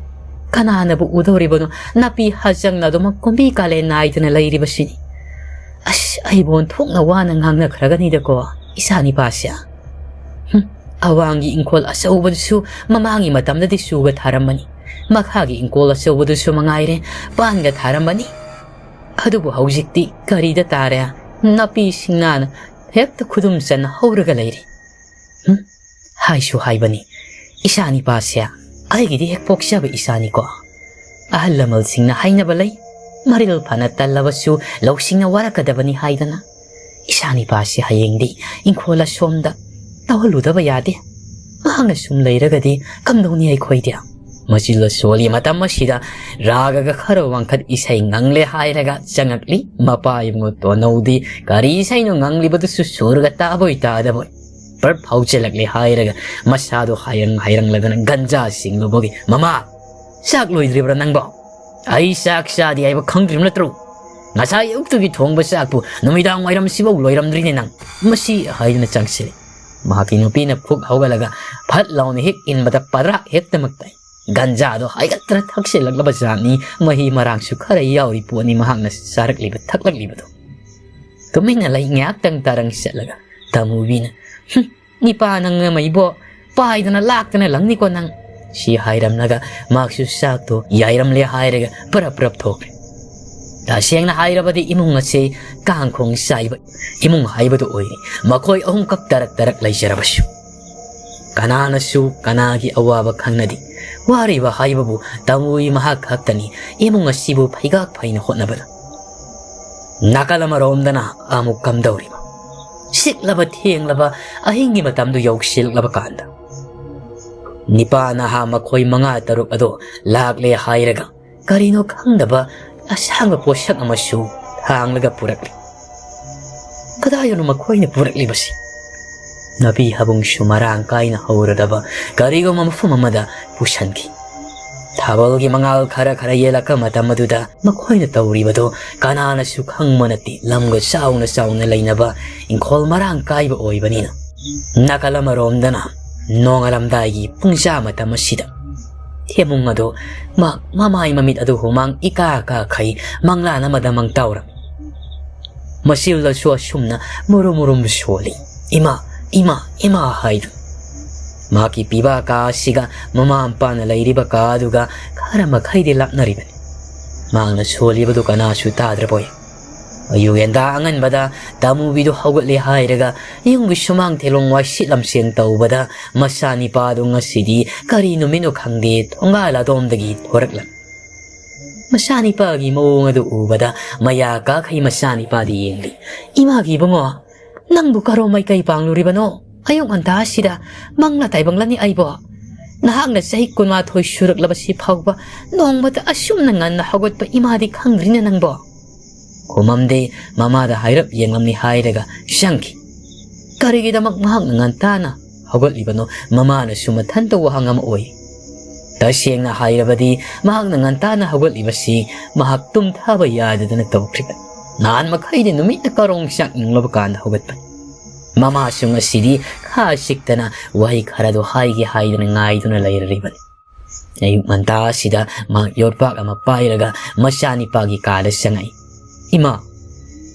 ꯀꯅꯥꯅꯕꯨ ꯎꯗꯧꯔꯤꯕꯅꯣ? ꯅꯥꯄꯤ ꯍꯥꯖꯪꯅ ꯑꯗꯨꯃꯛ ꯀꯨꯝꯕꯤ ꯀꯥꯂꯦꯟ ꯅꯥꯏꯗꯅ ꯂꯩꯔꯤꯕꯁꯤꯅꯤ꯫ ꯑꯁ, ꯑꯩꯕꯨ ꯑꯣꯟꯊꯣꯛꯅ ꯋꯥꯅ ꯉꯥꯡꯅꯈ꯭ꯔꯒꯅꯤꯗꯀꯣ ꯏꯆꯥ ꯅꯤꯄꯥꯁꯦ꯫ ꯍꯨꯝ, ꯑꯋꯥꯡꯒꯤ ꯏꯪꯈꯣꯜ ꯑꯆꯧꯕꯗꯨꯁꯨ ꯃꯃꯥꯡꯒꯤ ꯃꯇꯝꯗꯗꯤ ꯆꯨꯒ ꯊꯥꯔꯝꯕꯅꯤ꯫ ꯃꯈꯥꯒꯤ ꯏꯪꯈꯣꯜ ꯑꯆꯧꯕꯗꯨꯁꯨ ꯃꯉꯥꯏꯔꯦ, ꯄꯥꯟꯒ ꯊꯥꯔꯝꯕꯅꯤ꯫ ꯑꯗꯨꯕꯨ ꯍꯧꯖꯤꯛꯇꯤ ꯀꯔꯤꯗ ꯇꯥꯔꯦ? ꯅꯥꯄꯤ ꯁꯤꯡꯅꯥꯅ ꯍꯦꯛꯇ ꯈꯨꯗꯨꯝ ꯆꯟꯅ ꯍꯧꯔꯒ ꯂꯩꯔꯤ꯫ ꯍꯨꯝ, ꯍꯥꯏꯁꯨ ꯍꯥꯏꯕꯅꯤ, ꯏꯆꯥ ꯅꯤꯄꯥꯁꯦ ꯑꯩꯒꯤꯗꯤ ꯍꯦꯛ ꯄꯣꯛꯆꯕ ꯏꯆꯥꯅꯤꯀꯣ꯫ ꯑꯍꯜ ꯂꯃꯟꯁꯤꯡꯅ ꯍꯥꯏꯅꯕ ꯂꯩ, ꯃꯔꯤꯜ ꯐꯅ ꯇꯜꯂꯕꯁꯨ ꯂꯧꯁꯤꯡꯅ ꯋꯥꯔꯛꯀꯗꯕꯅꯤ ꯍꯥꯏꯗꯅ꯫ ꯏꯆꯥ ꯅꯤꯄꯥꯁꯤ ꯍꯌꯦꯡꯗꯤ ꯏꯪꯈꯣꯜ ꯑꯁꯣꯝꯗ ꯇꯧꯍꯜꯂꯨꯗꯕ ꯌꯥꯗꯦ꯫ ꯃꯍꯥꯛꯅ ꯁꯨꯝ ꯂꯩꯔꯒꯗꯤ ꯀꯝꯗꯧꯅꯤ ꯑꯩꯈꯣꯏꯗꯤ? ꯃꯆꯤꯜ ꯑꯁꯣꯜꯒꯤ ꯃꯇꯝ ꯑꯁꯤꯗ ꯔꯥꯒꯒ ꯈꯔ ꯋꯥꯡꯈꯠ ꯏꯁꯩ ꯉꯪꯂꯦ ꯍꯥꯏꯔꯒ ꯆꯪꯉꯛꯂꯤ꯫ ꯃꯄꯥ ꯏꯕꯨꯡꯉꯣ ꯇꯣꯟꯅꯧꯗꯤ ꯀꯔꯤ ꯏꯁꯩꯅꯣ ꯉꯪꯂꯤꯕꯗꯨꯁꯨ ꯁꯨꯔꯒ ꯇꯥꯕꯣꯏ ꯇꯥꯗꯕꯣꯏ ꯄꯔꯞ ꯐꯥꯎꯖꯜꯂꯛꯂꯦ ꯍꯥꯏꯔꯒ ꯃꯁꯥꯗꯣ ꯍꯥꯏꯔꯪ ꯍꯥꯏꯔꯪꯂꯗꯅ ꯒꯟꯖꯥ ꯁꯤꯡꯂꯨꯕꯒꯤ, "ꯃꯃꯥ, ꯆꯥꯛ ꯂꯣꯏꯗ꯭ꯔꯤꯕ꯭ꯔꯥ ꯅꯪꯕꯣ? ꯑꯩ ꯆꯥꯛ ꯆꯥꯗꯦ ꯍꯥꯏꯕ ꯈꯪꯗ꯭ꯔꯤꯕ ꯅꯠꯇ꯭ꯔꯣ? ꯉꯁꯥꯏ ꯑꯌꯨꯛꯇꯒꯤ ꯊꯣꯡꯕ ꯆꯥꯛꯄꯨ ꯅꯨꯃꯤꯗꯥꯡ ꯋꯥꯏꯔꯝꯁꯤꯐꯥꯎ ꯂꯣꯏꯔꯝꯗ꯭ꯔꯤꯅꯦ ꯅꯪ꯫ ꯃꯁꯤ" ꯍꯥꯏꯗꯨꯅ ꯆꯪꯁꯤꯜꯂꯤ꯫ ꯃꯍꯥꯛꯀꯤ ꯅꯨꯄꯤꯅ ꯐꯨꯛ ꯍꯧꯒꯠꯂꯒ ꯐꯠ ꯂꯥꯎꯅ ꯍꯦꯛ ꯏꯟꯕꯗ ꯄꯗ꯭ꯔꯥꯛ ꯍꯦꯛꯇꯃꯛ ꯇꯥꯏ꯫ ꯒꯟꯖꯥꯗꯣ ꯍꯥꯏꯒꯠꯇꯅ ꯊꯛꯆꯤꯜꯂꯛꯂꯕ ꯖꯥꯠꯅꯤ, ꯃꯍꯤ ꯃꯔꯥꯡꯁꯨ ꯈꯔ ꯌꯥꯎꯔꯤ ꯄꯣꯠꯅꯤ ꯃꯍꯥꯛꯅ ꯆꯥꯔꯛꯂꯤꯕ ꯊꯛꯂꯛꯂꯤꯕꯗꯣ꯫ ꯇꯨꯃꯤꯟꯅ ꯂꯩ ꯉꯥꯏꯍꯥꯛꯇꯪ ꯇꯥꯔꯪ ꯆꯠꯂꯒ ꯇꯥꯃꯨꯕꯤꯅ, "ꯍꯨꯝ, ꯅꯤꯄꯥ ꯅꯪ ꯑꯃ ꯏꯕꯣ, ꯄꯥꯏꯗꯅ ꯂꯥꯛꯇꯅ ꯂꯪꯅꯤꯀꯣ ꯅꯪ," ꯁꯤ ꯍꯥꯏꯔꯝꯂꯒ ꯃꯍꯥꯛꯁꯨ ꯆꯥꯛꯇꯣ ꯌꯥꯏꯔꯝꯂꯦ ꯍꯥꯏꯔꯒ ꯄꯔꯞ ꯄꯔꯞ ꯊꯣꯛꯈ꯭ꯔꯦ꯫ ꯇꯁꯦꯡꯅ ꯍꯥꯏꯔꯕꯗꯤ ꯏꯃꯨꯡ ꯑꯁꯤ ꯀꯥꯡꯈꯣꯡ ꯆꯥꯏꯕ ꯏꯃꯨꯡ ꯍꯥꯏꯕꯗꯨ ꯑꯣꯏꯔꯤ꯫ ꯃꯈꯣꯏ ꯑꯍꯨꯝꯈꯛ ꯇꯔꯛ ꯇꯔꯛ ꯂꯩꯖꯔꯕꯁꯨ ꯀꯅꯥꯅꯁꯨ ꯀꯅꯥꯒꯤ ꯑꯋꯥꯕ ꯈꯪꯅꯗꯦ꯫ ꯋꯥꯔꯤꯕ ꯍꯥꯏꯕꯕꯨ ꯇꯥꯃꯨꯕꯤ ꯃꯍꯥꯛ ꯈꯛꯇꯅꯤ ꯏꯃꯨꯡ ꯑꯁꯤꯕꯨ ꯐꯩꯒꯥꯛ ꯐꯩꯅ ꯍꯣꯠꯅꯕꯗ꯫ ꯅꯥꯀꯜ ꯑꯃꯔꯣꯝꯗꯅ ꯑꯃꯨꯛ ꯀꯝꯗꯧꯔꯤꯕ? ꯁꯤꯛꯂꯕ ꯊꯦꯡꯂꯕ ꯑꯍꯤꯡꯒꯤ ꯃꯇꯝꯗꯨ ꯌꯧꯁꯤꯜꯂꯛꯂꯕ ꯀꯥꯟꯗ ꯅꯤꯄꯥ ꯅꯍꯥ ꯃꯈꯣꯏ ꯃꯉꯥ ꯇꯔꯨꯛ ꯑꯗꯣ ꯂꯥꯛꯂꯦ ꯍꯥꯏꯔꯒ ꯀꯔꯤꯅꯣ ꯈꯪꯗꯕ ꯑꯁꯥꯡꯕ ꯄꯣꯠꯁꯛ ꯑꯃꯁꯨ ꯊꯥꯡꯂꯒ ꯄꯨꯔꯛꯂꯤ꯫ ꯀꯗꯥꯏꯗꯅꯣ ꯃꯈꯣꯏꯅ ꯄꯨꯔꯛꯂꯤꯕꯁꯤ? ꯅꯥꯄꯤ ꯍꯥꯕꯨꯡꯁꯨ ꯃꯔꯥꯡ ꯀꯥꯏꯅ ꯍꯧꯔꯗꯕ ꯀꯔꯤꯒꯨꯝꯕ ꯃꯐꯝ ꯑꯃꯗ ꯄꯨꯁꯟꯈꯤ꯫ ꯊꯥꯕꯜꯒꯤ ꯃꯉꯥꯜ ꯈꯔ ꯈꯔ ꯌꯦꯜꯂꯛꯄ ꯃꯇꯝ ꯑꯗꯨꯗ ꯃꯈꯣꯏꯅ ꯇꯧꯔꯤꯕꯗꯨ ꯀꯅꯥꯅꯁꯨ ꯈꯪꯕ ꯅꯠꯇꯦ꯫ ꯂꯝꯒ ꯆꯥꯎꯅ ꯆꯥꯎꯅ ꯂꯩꯅꯕ ꯏꯪꯈꯣꯜ ꯃꯔꯥꯡ ꯀꯥꯏꯕ ꯑꯣꯏꯕꯅꯤꯅ꯫ ꯅꯥꯀꯜ ꯑꯃꯔꯣꯝꯗꯅ ꯅꯣꯡꯉꯥꯜꯂꯝꯗꯥꯏꯒꯤ ꯄꯨꯡ ꯆꯥ ꯃꯇꯝ ꯑꯁꯤꯗ ꯊꯦꯝꯃꯨꯡ ꯑꯗꯨ ꯃꯍꯥꯛ ꯃꯃꯥꯏ ꯃꯃꯤꯠ ꯑꯗꯨ ꯍꯨꯃꯥꯡ ꯏꯀꯥ ꯀꯥꯈꯩ ꯃꯪꯂꯥꯟ ꯑꯃꯗ ꯃꯪꯇꯥꯎꯔꯝꯃꯤ꯫ ꯃꯆꯤꯜꯗꯁꯨ ꯑꯁꯨꯝꯅ ꯃꯨꯔꯨꯝ ꯃꯨꯔꯨꯝ ꯁꯣꯜꯂꯤ꯫ "ꯏꯃꯥ, ꯏꯃꯥ, ꯏꯃꯥ" ꯍꯥꯏꯗꯨꯅ꯫ ꯃꯍꯥꯛꯀꯤ ꯄꯤꯕꯥ ꯀꯥ ꯑꯁꯤꯒ ꯃꯃꯥ ꯃꯄꯥꯅ ꯂꯩꯔꯤꯕ ꯀꯥ ꯑꯗꯨꯒ ꯈꯔ ꯃꯈꯩꯗꯤ ꯂꯥꯞꯅꯔꯤꯕꯅꯤ꯫ ꯃꯍꯥꯛꯅ ꯁꯣꯜꯂꯤꯕꯗꯨ ꯀꯅꯥꯁꯨ ꯇꯥꯗ꯭ꯔꯕꯣꯏ꯫ ꯑꯌꯨꯛ ꯉꯟꯇꯥ ꯑꯉꯟꯕꯗ ꯇꯥꯃꯨꯕꯤꯗꯨ ꯍꯧꯒꯠꯂꯦ ꯍꯥꯏꯔꯒ ꯌꯨꯝꯒꯤ ꯁꯨꯃꯥꯡ ꯊꯦꯂꯣꯡ ꯋꯥꯏꯁꯤꯠ ꯂꯝꯁꯦꯡ ꯇꯧꯕꯗ ꯃꯆꯥꯅꯤꯄꯥꯗꯨ ꯉꯁꯤꯗꯤ ꯀꯔꯤ ꯅꯨꯃꯤꯠꯅꯣ ꯈꯪꯗꯦ ꯊꯣꯡꯒꯥꯜ ꯑꯗꯣꯝꯗꯒꯤ ꯊꯣꯔꯛꯂꯝꯃꯤ꯫ ꯃꯆꯥꯅꯤꯄꯥꯒꯤ ꯃꯑꯣꯡ ꯑꯗꯨ ꯎꯕꯗ ꯃꯌꯥ ꯀꯥꯈꯩ ꯃꯆꯥꯅꯤꯄꯥꯗꯤ ꯌꯦꯡꯂꯤ꯫ "ꯏꯃꯥꯒꯤ ꯏꯕꯨꯡꯉꯣ, ꯅꯪꯕꯨ ꯀꯔꯣꯝ ꯃꯥꯏꯀꯩ ꯄꯥꯡꯂꯨꯔꯤꯕꯅꯣ? ꯑꯌꯨꯛ ꯉꯟꯇꯥ ꯑꯁꯤꯗ ꯃꯪꯂꯥ ꯇꯥꯏꯕꯪꯂꯅꯤ ꯑꯩꯕꯣ꯫ ꯅꯍꯥꯛꯅ ꯆꯍꯤ ꯀꯨꯟꯃꯥꯊꯣꯏ ꯁꯨꯔꯛꯂꯕꯁꯤ ꯐꯥꯎꯕ ꯅꯣꯡꯃꯇ ꯑꯁꯨꯝꯅ ꯉꯟꯅ ꯍꯧꯒꯠꯄ ꯏꯃꯥꯗꯤ ꯈꯪꯗ꯭ꯔꯤꯅꯦ ꯅꯪꯕꯣ?" ꯈꯨꯃꯝꯗꯦ꯫ ꯃꯃꯥꯗ ꯍꯥꯏꯔꯞ ꯌꯦꯡꯂꯝꯃꯤ ꯍꯥꯏꯔꯒ ꯆꯪꯈꯤ꯫ ꯀꯔꯤꯒꯤꯗꯃꯛ ꯃꯍꯥꯛꯅ ꯉꯟꯇꯥꯅ ꯍꯧꯒꯠꯂꯤꯕꯅꯣ? ꯃꯃꯥꯅꯁꯨ ꯃꯊꯟꯇ ꯋꯥꯍꯪ ꯑꯃ ꯑꯣꯏ꯫ ꯇꯁꯦꯡꯅ ꯍꯥꯏꯔꯕꯗꯤ ꯃꯍꯥꯛꯅ ꯉꯟꯇꯥꯅ ꯍꯧꯒꯠꯂꯤꯕꯁꯤ ꯃꯍꯥꯛ ꯇꯨꯝꯊꯕ ꯌꯥꯗꯗꯅ ꯇꯧꯈ꯭ꯔꯤꯕꯅꯤ꯫ ꯅꯍꯥꯟ ꯃꯈꯩꯗꯤ ꯅꯨꯃꯤꯠꯅ ꯀꯔꯣꯡ ꯆꯥꯛ ꯌꯨꯡꯂꯕ ꯀꯥꯟꯗ ꯍꯧꯒꯠꯄꯅꯤ꯫ ꯃꯃꯥꯁꯨ ꯉꯁꯤꯗꯤ ꯈꯥ ꯁꯤꯛꯇꯅ ꯋꯥꯍꯩ ꯈꯔꯗꯣ ꯍꯥꯏꯒꯦ ꯍꯥꯏꯗꯅ ꯉꯥꯏꯗꯨꯅ ꯂꯩꯔꯔꯤꯕꯅꯤ꯫ ꯑꯌꯨꯛ ꯉꯟꯇꯥ ꯑꯁꯤꯗ ꯃꯍꯥꯛ ꯌꯣꯠꯄꯥꯛ ꯑꯃ ꯄꯥꯏꯔꯒ ꯃꯆꯥꯅꯤꯄꯥꯒꯤ ꯀꯥꯗ ꯆꯪꯉꯛꯏ꯫ "ꯏꯃꯥ,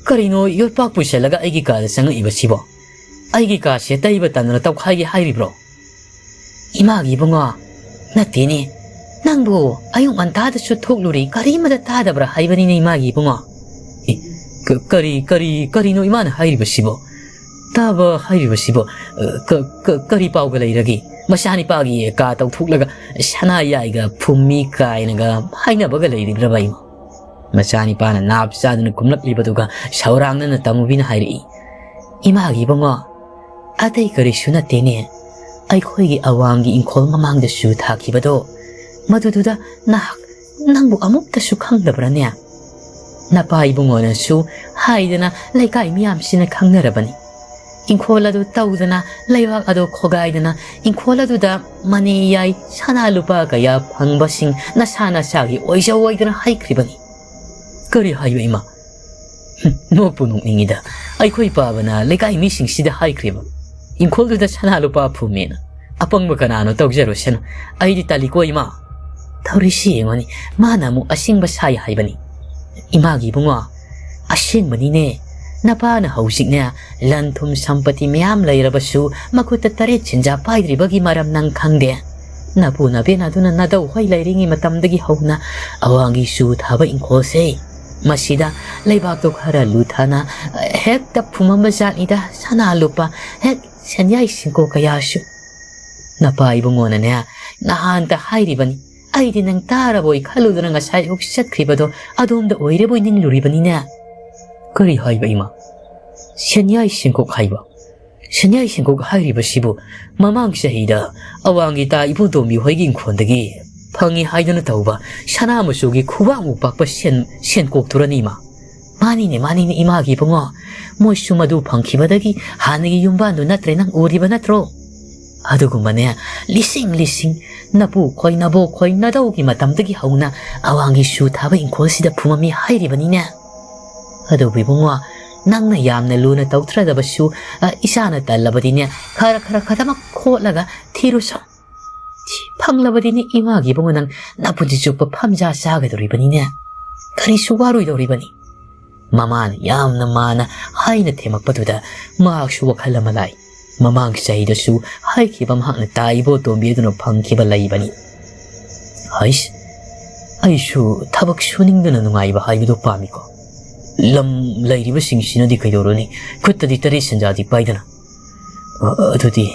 ꯀꯔꯤꯅꯣ ꯌꯣꯠꯄꯥꯛ ꯄꯨꯁꯜꯂꯒ ꯑꯩꯒꯤ ꯀꯥꯗ ꯆꯪꯉꯛꯏꯕꯁꯤꯕꯣ? ꯑꯩꯒꯤ ꯀꯥꯁꯦ ꯇꯩꯕ ꯇꯟꯗꯅ ꯇꯧꯈꯥꯏꯒꯦ ꯍꯥꯏꯔꯤꯕ꯭ꯔꯣ?" "ꯏꯃꯥꯒꯤ ꯏꯕꯨꯡꯉꯣ, ꯅꯠꯇꯦꯅꯦ, ꯅꯪꯕꯨ ꯑꯌꯨꯛ ꯉꯟꯇꯥꯗꯁꯨ ꯊꯣꯛꯂꯨꯔꯤ, ꯀꯔꯤꯃꯗ ꯇꯥꯗꯕ꯭ꯔꯥ ꯍꯥꯏꯕꯅꯤꯅꯦ ꯏꯃꯥꯒꯤ ꯏꯕꯨꯡꯉꯣ?" "ꯑꯦ, ꯀ-, ꯀꯔꯤ, ꯀꯔꯤ, ꯀꯔꯤꯅꯣ ꯏꯃꯥꯅ ꯍꯥꯏꯔꯤꯕꯁꯤꯕꯣ? ꯇꯥꯕ ꯍꯥꯏꯔꯤꯕꯁꯤꯕꯣ, ꯑ, ꯀ-, ꯀ-, ꯀꯔꯤ ꯄꯥꯎꯒ ꯂꯩꯔꯒꯦ? ꯃꯆꯥꯅꯤꯄꯥꯒꯤ ꯀꯥ ꯇꯧꯊꯣꯛꯂꯒ ꯁꯅꯥ ꯌꯥꯏꯒ ꯐꯨꯝꯃꯤ ꯀꯥꯏꯅꯒ ꯍꯥꯏꯅꯕꯒ ꯂꯩꯔꯤꯕ꯭ꯔꯕ ꯏꯃꯥ?" ꯃꯆꯥꯅꯤꯄꯥꯅ ꯅꯥꯞ ꯆꯥꯗꯨꯅ ꯈꯨꯝꯂꯛꯂꯤꯕꯗꯨꯒ ꯁꯧꯔꯥꯡꯅꯅ ꯇꯃꯨꯕꯤꯅ ꯍꯥꯏꯔꯛꯏ, "ꯏꯃꯥꯒꯤ ꯏꯕꯨꯡꯉꯣ, ꯑꯇꯩ ꯀꯔꯤꯁꯨ ꯅꯠꯇꯦꯅꯦ, ꯑꯩꯈꯣꯏꯒꯤ ꯑꯋꯥꯡꯒꯤ ꯏꯪꯈꯣꯜ ꯃꯃꯥꯡꯗ ꯆꯨ ꯊꯥꯈꯤꯕꯗꯣ, ꯃꯗꯨꯗꯨꯗ ꯅꯍꯥꯛ, ꯅꯪꯕꯨ ꯑꯃꯨꯛꯇꯁꯨ ꯈꯪꯗꯕ꯭ꯔꯥꯅꯦ? ꯅꯄꯥ ꯏꯕꯨꯡꯉꯣꯅꯁꯨ ꯍꯥꯏꯗꯅ ꯂꯩꯀꯥꯏ ꯃꯤꯌꯥꯝꯁꯤꯅ ꯈꯪꯅꯔꯕꯅꯤ꯫ ꯏꯪꯈꯣꯜ ꯑꯗꯨ ꯇꯧꯗꯅ, ꯂꯩꯕꯥꯛ ꯑꯗꯨ ꯈꯣꯒꯥꯏꯗꯅ, ꯏꯪꯈꯣꯜ ꯑꯗꯨꯗ ꯃꯅꯤ ꯌꯥꯏ ꯁꯅꯥ ꯂꯨꯄꯥ ꯀꯌꯥ ꯐꯪꯕꯁꯤꯡ ꯅꯁꯥ ꯅꯁꯥꯒꯤ ꯑꯣꯏꯖꯧ ꯍꯥꯏꯗꯅ ꯍꯥꯏꯈ꯭ꯔꯤꯕꯅꯤ꯫" "ꯀꯔꯤ ꯍꯥꯏꯕ ꯏꯃꯥ? ꯍꯨꯝ, ꯅꯣꯛꯄꯨ ꯅꯣꯛꯅꯤꯡꯉꯤꯗ꯫ ꯑꯩꯈꯣꯏ ꯄꯥꯕꯅ ꯂꯩꯀꯥꯏ ꯃꯤꯁꯤꯡꯁꯤꯗ ꯍꯥꯏꯈ꯭ꯔꯦꯕ, ꯏꯪꯈꯣꯜꯗꯨꯗ ꯁꯅꯥ ꯂꯨꯄꯥ ꯐꯨꯝꯃꯦꯅ꯫ ꯑꯄꯪꯕ ꯀꯅꯥꯅꯣ ꯇꯧꯖꯔꯨꯁꯅꯨ, ꯑꯩꯗꯤ ꯇꯜꯂꯤꯀꯣ ꯏꯃꯥ꯫ ꯇꯧꯔꯤꯁꯤ ꯌꯦꯡꯉꯣꯅꯤ, ꯃꯥꯅ ꯑꯃꯨꯛ ꯑꯁꯦꯡꯕ ꯁꯥꯏ ꯍꯥꯏꯕꯅꯤ꯫" "ꯏꯃꯥꯒꯤ ꯏꯕꯨꯡꯉꯣ, ꯑꯁꯦꯡꯕꯅꯤꯅꯦ, ꯅꯄꯥꯅ ꯍꯧꯖꯤꯛꯅꯦ ꯂꯟ ꯊꯨꯝ ꯁꯝꯄꯇꯤ ꯃꯌꯥꯝ ꯂꯩꯔꯕꯁꯨ ꯃꯈꯨꯠꯇ ꯇꯔꯦꯠ ꯁꯦꯟꯖꯥ ꯄꯥꯏꯗ꯭ꯔꯤꯕꯒꯤ ꯃꯔꯝ ꯅꯪ ꯈꯪꯗꯦ꯫ ꯅꯄꯨ ꯅꯕꯦꯟ ꯑꯗꯨꯅ ꯅꯗꯧ ꯍꯣꯏ ꯂꯩꯔꯤꯉꯩ ꯃꯇꯝꯗꯒꯤ ꯍꯧꯅ ꯑꯋꯥꯡꯒꯤ ꯆꯨ ꯊꯥꯕ ꯏꯪꯈꯣꯜꯁꯦ ꯃꯁꯤꯗ ꯂꯩꯕꯥꯛꯇꯣ ꯈꯔ ꯂꯨꯊꯅ ꯍꯦꯛꯇ ꯐꯨꯝꯃꯝꯕ ꯖꯥꯠꯅꯤꯗ, ꯁꯅꯥ ꯂꯨꯄꯥ ꯍꯦꯛ ꯁꯦꯟꯌꯥꯏ ꯁꯤꯡꯀꯣꯛ ꯀꯌꯥꯁꯨ꯫ ꯅꯄꯥ ꯏꯕꯨꯡꯉꯣꯅꯅꯦ ꯅꯍꯥꯟꯇ ꯍꯥꯏꯔꯤꯕꯅꯤ, ꯑꯩꯗꯤ ꯅꯪ ꯇꯥꯔꯕꯣꯏ ꯈꯜꯂꯨꯗꯅ ꯉꯁꯥꯏ ꯑꯌꯨꯛ ꯆꯠꯈ꯭ꯔꯤꯕꯗꯣ ꯑꯗꯣꯝꯗ ꯑꯣꯏꯔꯕꯣꯏ ꯅꯤꯡꯂꯨꯔꯤꯕꯅꯤꯅꯦ꯫" "ꯀꯔꯤ ꯍꯥꯏꯕ ꯏꯃꯥ? ꯁꯦꯟꯌꯥꯏ ꯁꯤꯡꯀꯣꯛ ꯍꯥꯏꯕ? ꯁꯦꯟꯌꯥꯏ ꯁꯦꯟꯀꯣꯛ ꯍꯥꯏꯔꯤꯕꯁꯤꯕꯨ ꯃꯃꯥꯡ ꯆꯍꯤꯗ ꯑꯋꯥꯡꯒꯤ ꯇꯥ ꯏꯕꯣꯇꯣꯝꯕꯤ ꯍꯣꯏꯒꯤ ꯏꯪꯈꯣꯜꯗꯒꯤ ꯐꯪꯉꯤ ꯍꯥꯏꯗꯨꯅ ꯇꯧꯕ ꯁꯅꯥ ꯃꯆꯨꯒꯤ ꯈꯨꯕꯥꯛꯃꯨꯛ ꯄꯥꯛꯄ ꯁꯦꯟ-, ꯁꯦꯟꯀꯣꯛꯇꯨꯔꯅꯤ ꯏꯃꯥ?" "ꯃꯥꯅꯤꯅꯦ, ꯃꯥꯅꯤꯅꯦ ꯏꯃꯥꯒꯤ ꯏꯕꯨꯡꯉꯣ, ꯃꯣꯏꯁꯨ ꯃꯗꯨ ꯐꯪꯈꯤꯕꯗꯒꯤ ꯍꯥꯟꯅꯒꯤ ꯌꯨꯝꯕꯥꯟꯗꯨ ꯅꯠꯇ꯭ꯔꯦ, ꯅꯪ ꯎꯔꯤꯕ ꯅꯠꯇ꯭ꯔꯣ? ꯑꯗꯨꯒꯨꯝꯕꯅꯦ, ꯂꯤꯁꯤꯡ ꯂꯤꯁꯤꯡ, ꯅꯄꯨ ꯈꯣꯏ, ꯅꯕꯣꯛ ꯈꯣꯏ, ꯅꯗꯧꯒꯤ ꯃꯇꯝꯗꯒꯤ ꯍꯧꯅ ꯑꯋꯥꯡꯒꯤ ꯆꯨ ꯊꯥꯕ ꯏꯪꯈꯣꯜꯁꯤꯗ ꯐꯨꯝꯃꯝꯃꯤ ꯍꯥꯏꯔꯤꯕꯅꯤꯅꯦ꯫ ꯑꯗꯨꯕꯨ ꯏꯕꯨꯡꯉꯣ, ꯅꯪꯅ ꯌꯥꯝꯅ ꯂꯨꯅ ꯇꯧꯊ꯭ꯔꯗꯕꯁꯨ, ꯑ, ꯏꯆꯥꯅ ꯇꯜꯂꯕꯗꯤꯅꯦ, ꯈꯔ ꯈꯔ ꯈꯛꯇꯃꯛ ꯈꯣꯠꯂꯒ ꯊꯤꯔꯨꯁꯣ꯫ ꯁꯤ ꯐꯪꯂꯕꯗꯤꯅꯦ, ꯏꯃꯥꯒꯤ ꯏꯕꯨꯡꯉꯣ, ꯅꯪ ꯅꯄꯨꯟꯁꯤ ꯆꯨꯞꯄ ꯐꯝꯖꯥ ꯆꯥꯒꯗꯧꯔꯤꯕꯅꯤꯅꯦ꯫ ꯀꯔꯤꯁꯨ ꯋꯥꯔꯣꯏꯗꯧꯔꯤꯕꯅꯤ꯫ ꯃꯃꯥꯅ ꯌꯥꯝꯅ ꯃꯥꯅ ꯍꯥꯏꯅ ꯊꯦꯝꯃꯛꯄꯗꯨꯗ ꯃꯍꯥꯛꯁꯨ ꯋꯥꯈꯜ ꯑꯃ ꯂꯥꯛꯏ꯫ ꯃꯃꯥꯡ ꯆꯍꯤꯗꯁꯨ ꯍꯥꯏꯈꯤꯕ ꯃꯍꯥꯛꯅ ꯇꯥꯏ ꯏꯕꯣꯇꯣꯝꯕꯤ ꯑꯗꯨꯅ ꯐꯪꯈꯤꯕ ꯂꯩꯕꯅꯤ꯫ ꯍꯩꯁ, ꯑꯩꯁꯨ ꯊꯕꯛ ꯁꯨꯅꯤꯡꯗꯅ ꯅꯨꯡꯉꯥꯏꯕ ꯍꯥꯏꯕꯗꯨ ꯄꯥꯝꯃꯤꯀꯣ꯫ ꯂꯝ ꯂꯩꯔꯤꯕꯁꯤꯡꯁꯤꯅꯗꯤ ꯀꯩꯗꯧꯔꯨꯅꯤ? ꯈꯨꯠꯇꯗꯤ ꯇꯔꯦꯠ ꯁꯦꯟꯖꯥꯗꯤ ꯄꯥꯏꯗꯅ꯫ ꯑ, ꯑꯗꯨꯗꯤ,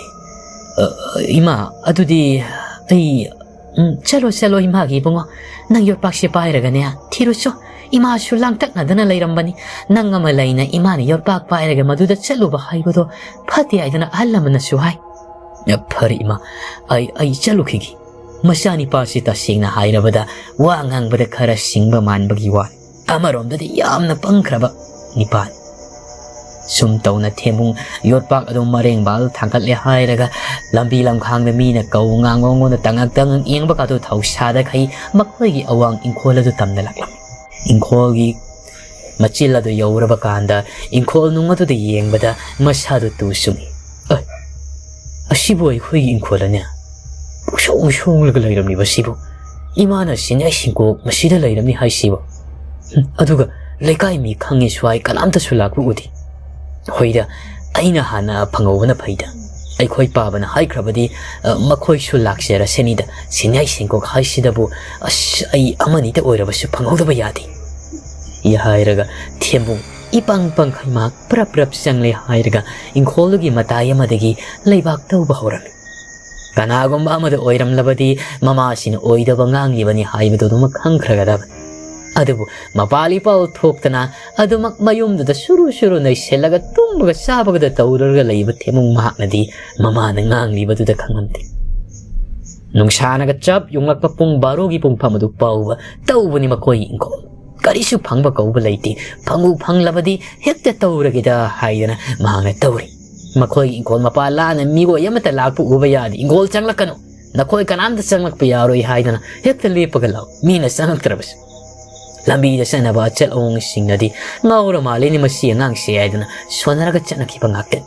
ꯑ, ꯏꯃꯥ, ꯑꯗꯨꯗꯤ ꯑꯩ, ꯎꯝ, ꯆꯠꯂꯣ, ꯆꯠꯂꯣ, ꯏꯃꯥꯒꯤ ꯏꯕꯨꯡꯉꯣ꯫ ꯅꯪ ꯌꯣꯠꯄꯥꯛꯁꯦ ꯄꯥꯏꯔꯒꯅꯦ, ꯊꯤꯔꯨꯆꯣ꯫ ꯏꯃꯥꯁꯨ ꯂꯥꯡꯇꯛꯅꯗꯅ ꯂꯩꯔꯝꯕꯅꯤ꯫ ꯅꯪ ꯑꯃ ꯂꯩꯅ ꯏꯃꯥꯅ ꯌꯣꯠꯄꯥꯛ ꯄꯥꯏꯔꯒ ꯃꯗꯨꯗ ꯆꯠꯂꯨꯕ ꯍꯥꯏꯕꯗꯣ ꯐꯠꯇꯦ ꯍꯥꯏꯗꯅ ꯑꯍꯜ ꯂꯃꯟꯅꯁꯨ ꯍꯥꯏ꯫ ꯐꯔꯦ ꯏꯃꯥ, ꯑꯩ, ꯑꯩ ꯆꯠꯂꯨꯈꯤꯒꯦ꯫ ꯃꯆꯥꯅꯤꯄꯥꯁꯤ ꯇꯁꯦꯡꯅ ꯍꯥꯏꯔꯕꯗ ꯋꯥ ꯉꯥꯡꯕꯗ ꯈꯔ ꯁꯤꯡꯕ ꯃꯥꯟꯕꯒꯤ ꯋꯥꯅꯤ꯫ ꯑꯃꯔꯣꯝꯗꯗꯤ ꯌꯥꯝꯅ ꯄꯪꯈ꯭ꯔꯕ ꯅꯤꯄꯥꯅꯤ꯫ ꯁꯨꯝ ꯇꯧꯅ ꯊꯦꯝꯕꯨꯡ ꯌꯣꯠꯄꯥꯛ ꯑꯗꯨ ꯃꯔꯦꯡꯕꯥꯜ ꯊꯥꯡꯒꯠꯂꯦ ꯍꯥꯏꯔꯒ ꯂꯝꯕꯤ ꯂꯝꯈꯥꯡꯗ ꯃꯤꯅ ꯀꯧ ꯉꯥꯡꯕ ꯃꯉꯣꯟꯗ ꯇꯉꯛ ꯇꯉꯛ ꯌꯦꯡꯕ ꯀꯥꯗꯨ ꯊꯧꯁꯥꯗꯈꯩ ꯃꯈꯣꯏꯒꯤ ꯑꯋꯥꯡ ꯏꯪꯈꯣꯜ ꯑꯗꯨ ꯇꯝꯅ ꯂꯥꯛꯂꯝꯃꯤ꯫ ꯏꯪꯈꯣꯜꯒꯤ ꯃꯆꯤꯜ ꯑꯗꯨ ꯌꯧꯔꯕ ꯀꯥꯟꯗ ꯏꯪꯈꯣꯜ ꯅꯨꯡ ꯑꯗꯨꯗ ꯌꯦꯡꯕꯗ ꯃꯁꯥꯗꯨ ꯇꯨ ꯆꯨꯡꯏ꯫ "ꯑꯦ, ꯑꯁꯤꯕꯨ ꯑꯩꯈꯣꯏꯒꯤ ꯏꯪꯈꯣꯜꯂꯅꯦ? ꯄꯨꯡꯁꯣꯡ ꯁꯣꯡꯂꯒ ꯂꯩꯔꯝꯂꯤꯕꯁꯤꯕꯨ? ꯏꯃꯥꯅ ꯁꯤꯡꯉꯥꯏ ꯁꯤꯡꯀꯣꯛ ꯃꯁꯤꯗ ꯂꯩꯔꯝꯃꯤ ꯍꯥꯏꯁꯤꯕꯨ? ꯍꯨꯝ, ꯑꯗꯨꯒ ꯂꯩꯀꯥꯏ ꯃꯤ ꯈꯪꯉꯦꯁꯨ ꯍꯥꯏ, ꯀꯅꯥꯝꯇꯁꯨ ꯂꯥꯛꯄ ꯎꯗꯦ꯫ ꯍꯣꯏꯗ, ꯑꯩꯅ ꯍꯥꯟꯅ ꯐꯪꯍꯧꯕꯅ ꯐꯩꯗ꯫ ꯑꯩꯈꯣꯏ ꯄꯥꯕꯅ ꯍꯥꯏꯈ꯭ꯔꯕꯗꯤ, ꯑ, ꯃꯈꯣꯏꯁꯨ ꯂꯥꯛꯆꯔꯁꯅꯤꯗ꯫ ꯁꯤꯡꯉꯥꯏ ꯁꯤꯡꯀꯣꯛ ꯍꯥꯏꯁꯤꯗꯕꯨ, ꯑꯁ, ꯑꯩ ꯑꯃꯅꯤꯗ ꯑꯣꯏꯔꯕꯁꯨ ꯐꯪꯍꯧꯗꯕ ꯌꯥꯗꯦ", ꯍꯥꯏꯔꯒ ꯊꯦꯝꯕꯨꯡ ꯏꯄꯪ ꯄꯪꯈꯩ ꯃꯍꯥꯛ ꯄ꯭ꯔꯞ ꯄ꯭ꯔꯞ ꯆꯪꯂꯦ ꯍꯥꯏꯔꯒ ꯏꯪꯈꯣꯜꯗꯨꯒꯤ ꯃꯇꯥꯏ ꯑꯃꯗꯒꯤ ꯂꯩꯕꯥꯛ ꯇꯧꯕ ꯍꯧꯔꯝꯃꯤ꯫ ꯀꯅꯥꯒꯨꯝꯕ ꯑꯃꯗ ꯑꯣꯏꯔꯝꯂꯕꯗꯤ ꯃꯃꯥꯁꯤꯅ ꯑꯣꯏꯗꯕ ꯉꯥꯡꯂꯤꯕꯅꯤ ꯍꯥꯏꯕꯗꯨ ꯑꯗꯨꯃꯛ ꯈꯪꯈ꯭ꯔꯒꯗꯕꯅꯤ꯫ ꯑꯗꯨꯕꯨ ꯃꯄꯥꯜ ꯏꯄꯥꯜ ꯊꯣꯛꯇꯅ ꯑꯗꯨꯃꯛ ꯃꯌꯨꯝꯗꯨꯗ ꯁꯨꯔꯨ ꯁꯨꯔꯨ ꯅꯩꯁꯤꯜꯂꯒ ꯇꯨꯝꯕꯒ ꯆꯥꯕꯒꯗ ꯇꯧꯔꯒ ꯂꯩꯕ ꯊꯦꯝꯃꯨꯡ ꯃꯍꯥꯛꯅꯗꯤ ꯃꯃꯥꯅ ꯉꯥꯡꯂꯤꯕꯗꯨꯗ ꯈꯪꯂꯝꯗꯦ꯫ ꯅꯨꯡꯁꯥꯅꯒ ꯆꯞ ꯌꯨꯡꯂꯛꯄ ꯄꯨꯡ ꯕꯥꯔꯣꯒꯤ ꯄꯨꯡꯐꯝ ꯑꯗꯨ ꯐꯥꯎꯕ ꯇꯧꯕꯅꯤ ꯃꯈꯣꯏꯒꯤ ꯏꯪꯈꯣꯜ꯫ ꯀꯔꯤꯁꯨ ꯐꯪꯕ ꯀꯧꯕ ꯂꯩꯇꯦ꯫ ꯐꯪꯕꯨ ꯐꯪꯂꯕꯗꯤ ꯍꯦꯛꯇ ꯇꯧꯔꯒꯦꯗ ꯍꯥꯏꯗꯅ ꯃꯍꯥꯛꯅ ꯇꯧꯔꯤ꯫ ꯃꯈꯣꯏꯒꯤ ꯏꯪꯈꯣꯜ ꯃꯄꯥ ꯂꯥꯟꯅ ꯃꯤꯑꯣꯏ ꯑꯃꯠꯇ ꯂꯥꯛꯄ ꯎꯕ ꯌꯥꯗꯦ꯫ "ꯏꯪꯈꯣꯜ ꯆꯪꯂꯛꯀꯅꯨ, ꯅꯈꯣꯏ ꯀꯅꯥꯝꯇ ꯆꯪꯂꯛꯄ ꯌꯥꯔꯣꯏ" ꯍꯥꯏꯗꯅ ꯍꯦꯛꯇ ꯂꯦꯞꯄꯒ ꯂꯥꯛꯎ, ꯃꯤꯅ ꯆꯪꯂꯛꯇ꯭ꯔꯕꯁꯨ꯫ ꯂꯝꯕꯤꯗ ꯆꯠꯅꯕ ꯑꯆꯠ ꯑꯋꯣꯡꯁꯤꯡꯅꯗꯤ "ꯉꯥꯎꯔ ꯃꯥꯜꯂꯦꯅꯦ ꯃꯁꯤ ꯑꯉꯥꯡꯁꯦ" ꯍꯥꯏꯗꯨꯅ ꯁꯣꯟꯅꯔꯒ ꯆꯠꯅꯈꯤꯕ ꯉꯥꯛꯇꯅꯤ꯫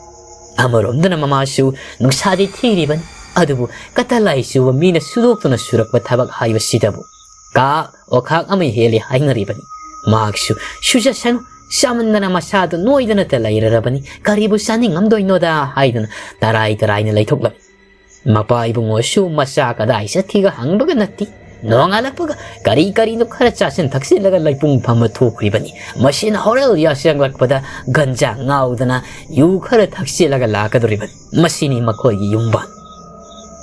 ꯑꯃꯔꯣꯝꯗꯅ ꯃꯃꯥꯁꯨ ꯅꯨꯡꯁꯥꯗꯤ ꯊꯤꯔꯤꯕꯅꯤ, ꯑꯗꯨꯕꯨ ꯀꯇꯂꯥꯏ ꯆꯨꯕ ꯃꯤꯅ ꯁꯨꯗꯣꯛꯇꯨꯅ ꯁꯨꯔꯛꯄ ꯊꯕꯛ ꯍꯥꯏꯕꯁꯤꯗꯕꯨ ꯀꯥ ꯑꯣꯈꯥꯛ ꯑꯃ ꯍꯦꯜꯂꯤ ꯍꯥꯏꯅꯔꯤꯕꯅꯤ꯫ ꯃꯍꯥꯛꯁꯨ "ꯁꯨꯖꯁꯅꯨ, ꯆꯥꯃꯟꯗꯅ ꯃꯁꯥꯗꯣ ꯅꯣꯏꯗꯅꯇ ꯂꯩꯔꯔꯕꯅꯤ, ꯀꯔꯤꯕꯨ ꯆꯥꯅꯤꯡꯉꯝꯗꯣꯏꯅꯣꯗ" ꯍꯥꯏꯗꯨꯅ ꯇꯔꯥꯏ ꯇꯔꯥꯏꯅ ꯂꯩꯊꯣꯛꯂꯝꯃꯤ꯫ ꯃꯄꯥ ꯏꯕꯨꯡꯉꯣꯁꯨ ꯃꯆꯥ ꯀꯗꯥꯏ ꯆꯠꯈꯤꯒ ꯍꯪꯕꯒ ꯅꯠꯇꯦ꯫ ꯅꯣꯡꯉꯥꯜꯂꯛꯄꯒ ꯀꯔꯤ ꯀꯔꯤꯅꯣ ꯈꯔ ꯆꯥꯁꯤꯟ ꯊꯛꯆꯤꯜꯂꯒ ꯂꯩꯄꯨꯡ ꯐꯝꯕ ꯊꯣꯛꯈ꯭ꯔꯤꯕꯅꯤ꯫ ꯃꯁꯤꯅ ꯍꯣꯔꯦꯜ ꯌꯥꯁꯤꯜꯂꯛꯄꯗ ꯒꯟꯖꯥ ꯉꯥꯎꯗꯅ ꯌꯨ ꯈꯔ ꯊꯛꯆꯤꯜꯂꯒ ꯂꯥꯛꯀꯗꯧꯔꯤꯕꯅꯤ꯫ ꯃꯁꯤꯅꯤ ꯃꯈꯣꯏꯒꯤ ꯌꯨꯝꯕꯥꯟ꯫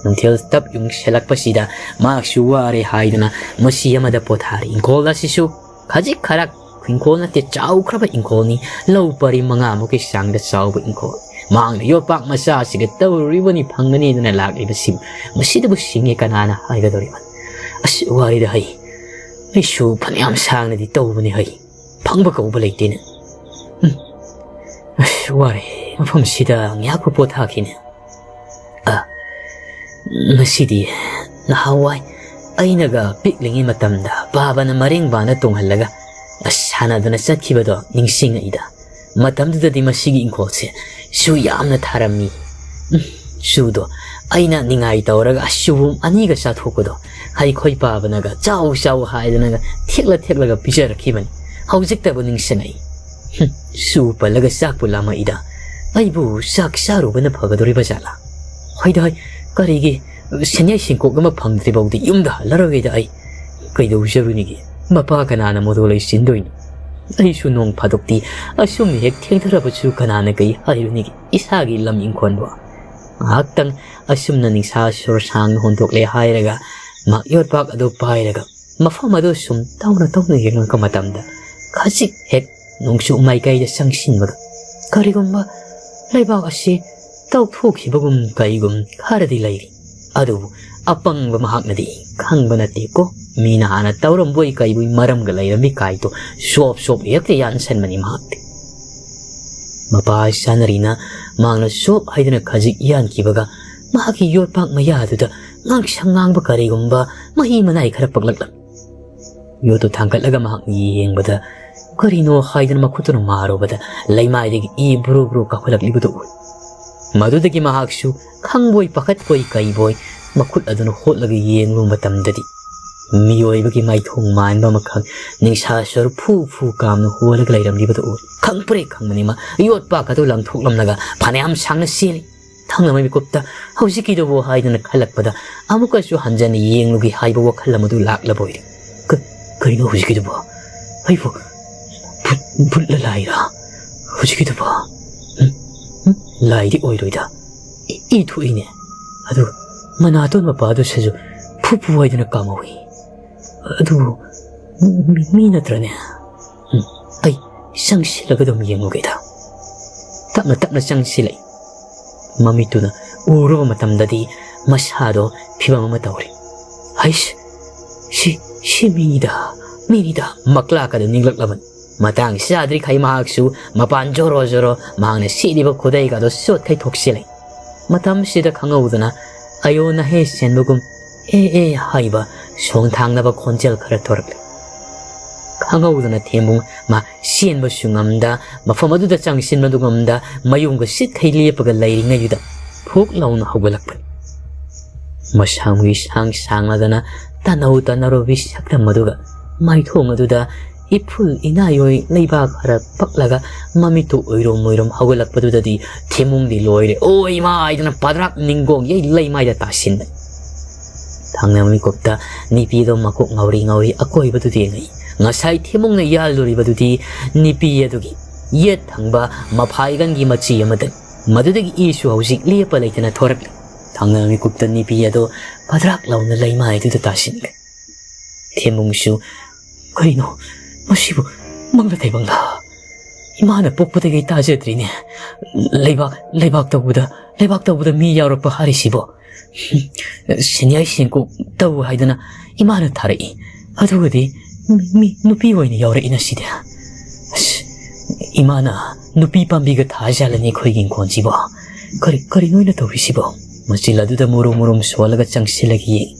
ꯅꯨꯡꯊꯤꯜ ꯇꯞ ꯌꯨꯡꯁꯤꯜꯂꯛꯄꯁꯤꯗ ꯃꯍꯥꯛꯁꯨ ꯋꯥꯔꯦ ꯍꯥꯏꯗꯨꯅ ꯃꯁꯤ ꯑꯃꯗ ꯄꯣꯊꯥꯔꯤ꯫ ꯏꯪꯈꯣꯜ ꯑꯁꯤꯁꯨ ꯈꯖꯤꯛ ꯈꯔꯛ ꯏꯪꯈꯣꯜ ꯅꯠꯇꯦ, ꯆꯥꯎꯈ꯭ꯔꯕ ꯏꯪꯈꯣꯜꯅꯤ꯫ ꯂꯧ ꯄꯔꯤ ꯃꯉꯥꯃꯨꯛꯀꯤ ꯆꯥꯡꯗ ꯆꯥꯎꯕ ꯏꯪꯈꯣꯜ꯫ ꯃꯍꯥꯛꯅ ꯌꯣꯠꯄꯥꯛ ꯃꯆꯥꯁꯤꯒ ꯇꯧꯔꯨꯔꯤꯕꯅꯤ ꯐꯪꯒꯅꯤꯗꯅ ꯂꯥꯛꯂꯤꯕꯁꯤ꯫ ꯃꯁꯤꯗꯕꯨ ꯁꯤꯡꯉꯦ ꯀꯅꯥꯅ ꯍꯥꯏꯒꯗꯧꯔꯤꯕꯅꯤ? ꯑꯁ, ꯋꯥꯔꯤꯗ ꯍꯩ꯫ ꯑꯩꯁꯨ ꯐꯅꯌꯥꯝ ꯁꯥꯡꯅꯗꯤ ꯇꯧꯕꯅꯤ ꯍꯩ꯫ ꯐꯪꯕ ꯀꯧꯕ ꯂꯩꯇꯦꯅꯦ꯫ ꯎꯝ꯫ ꯑꯁ, ꯋꯥꯔꯦ꯫ ꯃꯐꯝꯁꯤꯗ ꯉꯥꯏꯍꯥꯛꯄꯨ ꯄꯣꯊꯥꯈꯤꯅꯦ꯫ ꯑ, ꯉꯁꯤꯗꯤ ꯅꯍꯥꯟꯋꯥꯏ ꯑꯩꯅꯒ ꯄꯤꯛꯂꯤꯉꯩ ꯃꯇꯝꯗ ꯕꯥꯕꯅ ꯃꯔꯦꯡꯕꯥꯅ ꯇꯣꯡꯍꯜꯂꯒ ꯑꯁ ꯁꯥꯟꯅꯗꯅ ꯆꯠꯈꯤꯕꯗꯣ ꯅꯤꯡꯁꯤꯡꯉꯛꯏꯗ꯫ ꯃꯇꯝꯗꯨꯗꯗꯤ ꯃꯁꯤꯒꯤ ꯏꯪꯈꯣꯜꯁꯦ ꯆꯨ ꯌꯥꯝꯅ ꯊꯥꯔꯝꯃꯤ꯫ ꯎꯝ, ꯆꯨꯗꯣ ꯑꯩꯅ ꯅꯤꯡꯉꯥꯏ ꯇꯧꯔꯒ ꯑꯁ ꯆꯨꯕꯨꯝ ꯑꯅꯤꯒ ꯆꯥꯊꯣꯛꯄꯗꯣ, ꯑꯩꯈꯣꯏ ꯄꯥꯕꯅꯒ "ꯆꯥꯎ, ꯆꯥꯎ" ꯍꯥꯏꯗꯅꯒ ꯊꯦꯛꯂ ꯊꯦꯛꯂꯒ ꯄꯤꯖꯔꯛꯈꯤꯕꯅꯤ꯫ ꯍꯧꯖꯤꯛꯇꯕꯨ ꯅꯤꯡꯁꯤꯡꯉꯛꯏ꯫ ꯍꯨꯝ, ꯆꯨ ꯄꯜꯂꯒ ꯆꯥꯛꯄꯨ ꯂꯥꯝꯃꯛꯏꯗ꯫ ꯑꯩꯕꯨ ꯆꯥꯛ ꯆꯥꯔꯨꯕꯅ ꯐꯒꯗꯧꯔꯤꯕ ꯖꯥꯠꯂꯥ? ꯍꯣꯏꯗ ꯍꯣꯏ, ꯀꯔꯤꯒꯤ ꯁꯦꯟꯌꯥꯏ ꯁꯦꯟꯀꯣꯛ ꯑꯃ ꯐꯪꯗ꯭ꯔꯤꯐꯥꯎꯗꯤ ꯌꯨꯝꯗ ꯍꯜꯂꯔꯣꯏꯗ ꯑꯩ꯫ ꯀꯩꯗꯧꯖꯔꯨꯅꯤꯒꯦ? ꯃꯄꯥ ꯀꯅꯥꯅ ꯃꯗꯨ ꯂꯩꯁꯤꯟꯗꯣꯏꯅꯣ? ꯑꯩꯁꯨ ꯅꯣꯡ ꯐꯥꯗꯣꯛꯇꯤ ꯑꯁꯨꯝꯅ ꯍꯦꯛ ꯊꯦꯡꯊꯔꯕꯁꯨ ꯀꯅꯥꯅ ꯀꯩ ꯍꯥꯏꯔꯨꯅꯤꯒꯦ? ꯏꯁꯥꯒꯤ ꯂꯝ ꯏꯪꯈꯣꯜꯕꯨ꯫ ꯉꯥꯏꯍꯥꯛꯇꯪ ꯑꯁꯨꯝꯅ ꯅꯤꯡꯁꯥ ꯁꯣꯔ ꯁꯥꯡꯅ ꯍꯣꯟꯗꯣꯛꯂꯦ ꯍꯥꯏꯔꯒ ꯃꯍꯥꯛ ꯌꯣꯠꯄꯥꯛ ꯑꯗꯨ ꯄꯥꯏꯔꯒ ꯃꯐꯝ ꯑꯗꯨ ꯁꯨꯝ ꯇꯧꯅ ꯇꯧꯅ ꯌꯦꯡꯂꯛꯄ ꯃꯇꯝꯗ ꯈꯖꯤꯛ ꯍꯦꯛ ꯅꯣꯡꯆꯨꯞ ꯃꯥꯏꯀꯩꯗ ꯆꯪꯁꯤꯟꯕꯒ ꯀꯔꯤꯒꯨꯝꯕ ꯂꯩꯕꯥꯛ ꯑꯁꯤ ꯇꯧꯊꯣꯛꯈꯤꯕꯒꯨꯝ ꯀꯩꯒꯨꯝ ꯈꯔꯗꯤ ꯂꯩꯔꯤ꯫ ꯑꯗꯨꯕꯨ ꯑꯄꯪꯕ ꯃꯍꯥꯛꯅꯗꯤ ꯈꯪꯕ ꯅꯠꯇꯦꯀꯣ꯫ ꯃꯤꯅ ꯍꯥꯟꯅ ꯇꯧꯔꯝꯕꯣꯏ ꯀꯩꯕꯣꯏ ꯃꯔꯝꯒ ꯂꯩꯔꯝꯃꯤ ꯀꯥꯏꯗꯣ ꯁꯣꯞ ꯁꯣꯞ ꯍꯦꯛꯇ ꯌꯥꯟꯁꯟꯕꯅꯤ ꯃꯍꯥꯛꯇꯤ꯫ ꯃꯄꯥ ꯁꯥꯟꯅꯔꯤꯅ ꯃꯍꯥꯛꯅ ꯁꯣꯞ ꯍꯥꯏꯗꯨꯅ ꯈꯖꯤꯛ ꯌꯥꯟꯈꯤꯕꯒ ꯃꯍꯥꯛꯀꯤ ꯌꯣꯠꯄꯥꯛ ꯃꯌꯥꯗꯨꯗ ꯉꯥꯡꯁꯪ ꯉꯥꯡꯕ ꯀꯔꯤꯒꯨꯝꯕ ꯃꯍꯤ ꯃꯅꯥꯏ ꯈꯔ ꯄꯛꯂꯛꯂꯝꯃꯤ꯫ ꯌꯣꯠꯇꯨ ꯊꯥꯡꯒꯠꯂꯒ ꯃꯍꯥꯛꯅ ꯌꯦꯡꯕꯗ, ꯀꯔꯤꯅꯣ ꯍꯥꯏꯗꯅ ꯃꯈꯨꯠꯇꯨꯅ ꯃꯥꯔꯨꯕꯗ ꯂꯩꯃꯥꯏꯗꯒꯤ ꯏ ꯕ꯭ꯔꯨ ꯕ꯭ꯔꯨ ꯀꯥꯈꯠꯂꯛꯂꯤꯕꯗꯨ ꯎꯏ꯫ ꯃꯗꯨꯗꯒꯤ ꯃꯍꯥꯛꯁꯨ ꯈꯪꯕꯣꯏ ꯄꯥꯈꯠꯄꯣꯏ ꯀꯩꯕꯣꯏ ꯃꯈꯨꯠ ꯑꯗꯨꯅ ꯍꯣꯠꯂꯒ ꯌꯦꯡꯂꯨꯕ ꯃꯇꯝꯗꯗꯤ, ꯃꯤꯑꯣꯏꯕꯒꯤ ꯃꯥꯏꯊꯣꯡ ꯃꯥꯟꯕ ꯑꯃꯈꯛ ꯅꯤꯡꯁꯥ ꯁꯔꯨ ꯐꯨ ꯐꯨ ꯀꯥꯝꯅ ꯍꯣꯜꯂꯒ ꯂꯩꯔꯝꯂꯤꯕꯗꯨ ꯎꯏ꯫ ꯈꯪꯄ꯭ꯔꯦꯛ ꯈꯪꯕꯅꯤ ꯃꯥ, ꯌꯣꯠꯄꯥꯛ ꯑꯗꯨ ꯂꯪꯊꯣꯛꯂꯝꯂꯒ ꯐꯅꯌꯥꯝ ꯁꯥꯡꯅ ꯆꯦꯜꯂꯤ꯫ ꯊꯪꯅꯕ ꯃꯤꯀꯨꯞꯇ ꯍꯧꯖꯤꯛꯀꯤꯗꯨꯕꯨ ꯍꯥꯏꯗꯅ ꯈꯜꯂꯛꯄꯗ ꯑꯃꯨꯛꯀꯁꯨ ꯍꯟꯖꯟꯅ ꯌꯦꯡꯂꯨꯒꯦ ꯍꯥꯏꯕ ꯋꯥꯈꯜ ꯑꯃꯗꯨ ꯂꯥꯛꯂꯕ ꯑꯣꯏꯔꯦ꯫ "ꯀ-, ꯀꯩꯅꯣ ꯍꯧꯖꯤꯛꯀꯤꯗꯨꯕꯣ? ꯑꯩꯕꯨ ꯚꯨꯠ, ꯚꯨꯠꯂ ꯂꯥꯏꯔ? ꯍꯧꯖꯤꯛꯀꯤꯗꯨꯕꯣ? ꯎꯝ? ꯎꯝ? ꯂꯥꯏꯗꯤ ꯑꯣꯏꯔꯣꯏꯗ꯫ E, E ꯊꯣꯛꯏꯅꯦ꯫ ꯑꯗꯨ ꯃꯅꯥꯇꯣꯟ ꯃꯄꯥꯗꯨꯁꯨ ꯐꯨ ꯐꯨ ꯍꯥꯏꯗꯅ ꯀꯥꯝꯍꯧꯏ꯫ ꯑꯗꯨꯕꯨ ꯃꯤ, ꯃꯤ ꯅꯠꯇ꯭ꯔꯅꯦ? ꯎꯝ, ꯑꯩ ꯆꯪꯁꯤꯜꯂꯒ ꯑꯗꯨꯝ ꯌꯦꯡꯉꯨꯒꯦꯗ꯫" ꯇꯞꯅ ꯇꯞꯅ ꯆꯪꯁꯤꯜꯂꯛꯏ꯫ ꯃꯃꯤꯠꯇꯨꯅ ꯎꯔꯨꯕ ꯃꯇꯝꯗꯗꯤ ꯃꯁꯥꯗꯣ ꯐꯤꯕꯝ ꯑꯃ ꯇꯧꯔꯤ꯫ "ꯍꯩꯁ, ꯁꯤ, ꯁꯤ ꯃꯤꯅꯤꯗ, ꯃꯤꯅꯤꯗ", ꯃꯛꯂꯥꯛꯀꯗ ꯅꯤꯡꯂꯛꯂꯕꯅꯤ꯫ ꯃꯇꯥꯡ ꯆꯥꯗ꯭ꯔꯤꯈꯩ ꯃꯍꯥꯛꯁꯨ ꯃꯄꯥꯟ ꯖꯣꯔꯣ ꯖꯣꯔꯣ ꯃꯍꯥꯛꯅ ꯁꯦꯠꯂꯤꯕ ꯈꯨꯗꯩꯒꯗꯣ ꯆꯣꯠꯈꯩ ꯊꯣꯛꯆꯤꯜꯂꯤ꯫ ꯃꯇꯝꯁꯤꯗ ꯈꯪꯍꯧꯗꯅ "ꯑꯌꯣ ꯅꯍꯦ" ꯆꯦꯟꯕꯒꯨꯝ "ꯑꯦ ꯑꯦ" ꯍꯥꯏꯕ ꯁꯣꯡ ꯊꯥꯡꯅꯕ ꯈꯣꯟꯖꯦꯜ ꯈꯔ ꯊꯣꯔꯛꯂꯤ꯫ ꯈꯪꯍꯧꯗꯅ ꯊꯦꯝꯕꯨꯡ ꯃꯥ ꯆꯦꯟꯕꯁꯨ ꯉꯝꯗ, ꯃꯐꯝ ꯑꯗꯨꯗ ꯆꯪꯁꯤꯟꯕꯗꯨ ꯉꯝꯗ, ꯃꯌꯨꯝꯒ ꯁꯤꯠꯈꯩ ꯂꯦꯞꯄꯒ ꯂꯩꯔꯤꯉꯩꯗꯨꯗ ꯐꯨꯛ ꯂꯥꯎꯅ ꯍꯧꯒꯠꯂꯛꯄꯅꯤ꯫ ꯃꯁꯥꯡꯒꯤ ꯁꯥꯡ ꯁꯥꯡꯂꯗꯅ ꯇꯅꯧ ꯇꯅꯔꯨꯕꯤ ꯁꯛꯇꯝ ꯑꯗꯨꯒ ꯃꯥꯏꯊꯣꯡ ꯑꯗꯨꯗ ꯏꯐꯨꯜ ꯏꯅꯥꯏ ꯑꯣꯏ ꯂꯩꯕꯥꯛ ꯈꯔ ꯄꯛꯂꯒ ꯃꯃꯤꯠꯇꯨ ꯎꯏꯔꯨꯝ ꯎꯏꯔꯨꯝ ꯍꯧꯒꯠꯂꯛꯄꯗꯨꯗꯗꯤ ꯊꯦꯝꯃꯨꯡꯗꯤ ꯂꯣꯏꯔꯦ꯫ "ꯑꯣ ꯏꯃꯥ!" ꯍꯥꯏꯗꯅ ꯄꯗ꯭ꯔꯥꯛ ꯅꯤꯡꯒꯣꯡ ꯌꯩ ꯂꯩꯃꯥꯏꯗ ꯇꯥꯁꯤꯟꯕꯅꯤ꯫ ꯊꯪꯅꯕ ꯃꯤꯀꯨꯞꯇ ꯅꯤꯄꯤꯗꯣ ꯃꯀꯣꯛ ꯉꯥꯎꯔꯤ ꯉꯥꯎꯔꯤ ꯑꯀꯣꯏꯕꯗꯨꯗ ꯌꯦꯡꯉꯛꯏ꯫ ꯉꯁꯥꯏ ꯊꯦꯝꯃꯨꯡꯅ ꯌꯥꯜꯂꯨꯔꯤꯕꯗꯨꯗꯤ ꯅꯤꯄꯤ ꯑꯗꯨꯒꯤ ꯌꯦꯠ ꯊꯪꯕ ꯃꯐꯥꯏꯒꯟꯒꯤ ꯃꯆꯤ ꯑꯃꯗꯅꯤ꯫ ꯃꯗꯨꯗꯒꯤ ꯏꯁꯨ ꯍꯧꯖꯤꯛ ꯂꯦꯞꯄ ꯂꯩꯇꯅ ꯊꯣꯔꯛꯂꯤ꯫ ꯊꯪꯅꯕ ꯃꯤꯀꯨꯞꯇ ꯅꯤꯄꯤ ꯑꯗꯣ ꯄꯗ꯭ꯔꯥꯛ ꯂꯥꯎꯅ ꯂꯩꯃꯥꯏꯗꯨꯗ ꯇꯥꯁꯤꯟꯈ꯭ꯔꯦ꯫ ꯊꯦꯝꯃꯨꯡꯁꯨ, "ꯀꯔꯤꯅꯣ ꯃꯁꯤꯕꯨ? ꯃꯪꯂ ꯇꯥꯏꯕꯪꯂ? ꯏꯃꯥꯅ ꯄꯣꯛꯄꯗꯒꯤ ꯇꯥꯖꯗ꯭ꯔꯤꯅꯦ꯫ ꯂꯩꯕꯥꯛ, ꯂꯩꯕꯥꯛ ꯇꯧꯕꯗ, ꯂꯩꯕꯥꯛ ꯇꯧꯕꯗ ꯃꯤ ꯌꯥꯎꯔꯛꯄ ꯍꯥꯏꯔꯤꯁꯤꯕꯣ? ꯁꯦꯟꯌꯥꯏ ꯁꯦꯟꯀꯣꯛ ꯇꯧ ꯍꯥꯏꯗꯅ ꯏꯃꯥꯅ ꯊꯥꯔꯛꯏ꯫ ꯑꯗꯨꯒꯗꯤ ꯃꯤ, ꯃꯤ ꯅꯨꯄꯤ ꯑꯣꯏꯅ ꯌꯥꯎꯔꯛꯏꯅ ꯁꯤꯗꯤ꯫ ꯑꯁ, ꯏꯃꯥꯅ ꯅꯨꯄꯤ ꯄꯥꯝꯕꯤꯒ ꯊꯥꯖꯥꯠꯂꯅꯤ ꯑꯩꯈꯣꯏꯒꯤ ꯏꯪꯈꯣꯜꯁꯤꯕꯣ꯫ ꯀꯔꯤ, ꯀꯔꯤꯅꯣ ꯑꯩꯅ ꯇꯧꯔꯤꯁꯤꯕꯣ?" ꯃꯆꯤꯜ ꯑꯗꯨꯗ ꯃꯨꯔꯨꯝ ꯃꯨꯔꯨꯝ ꯁꯣꯜꯂꯒ ꯆꯪꯁꯤꯜꯂꯒ ꯌꯦꯡꯉꯤ꯫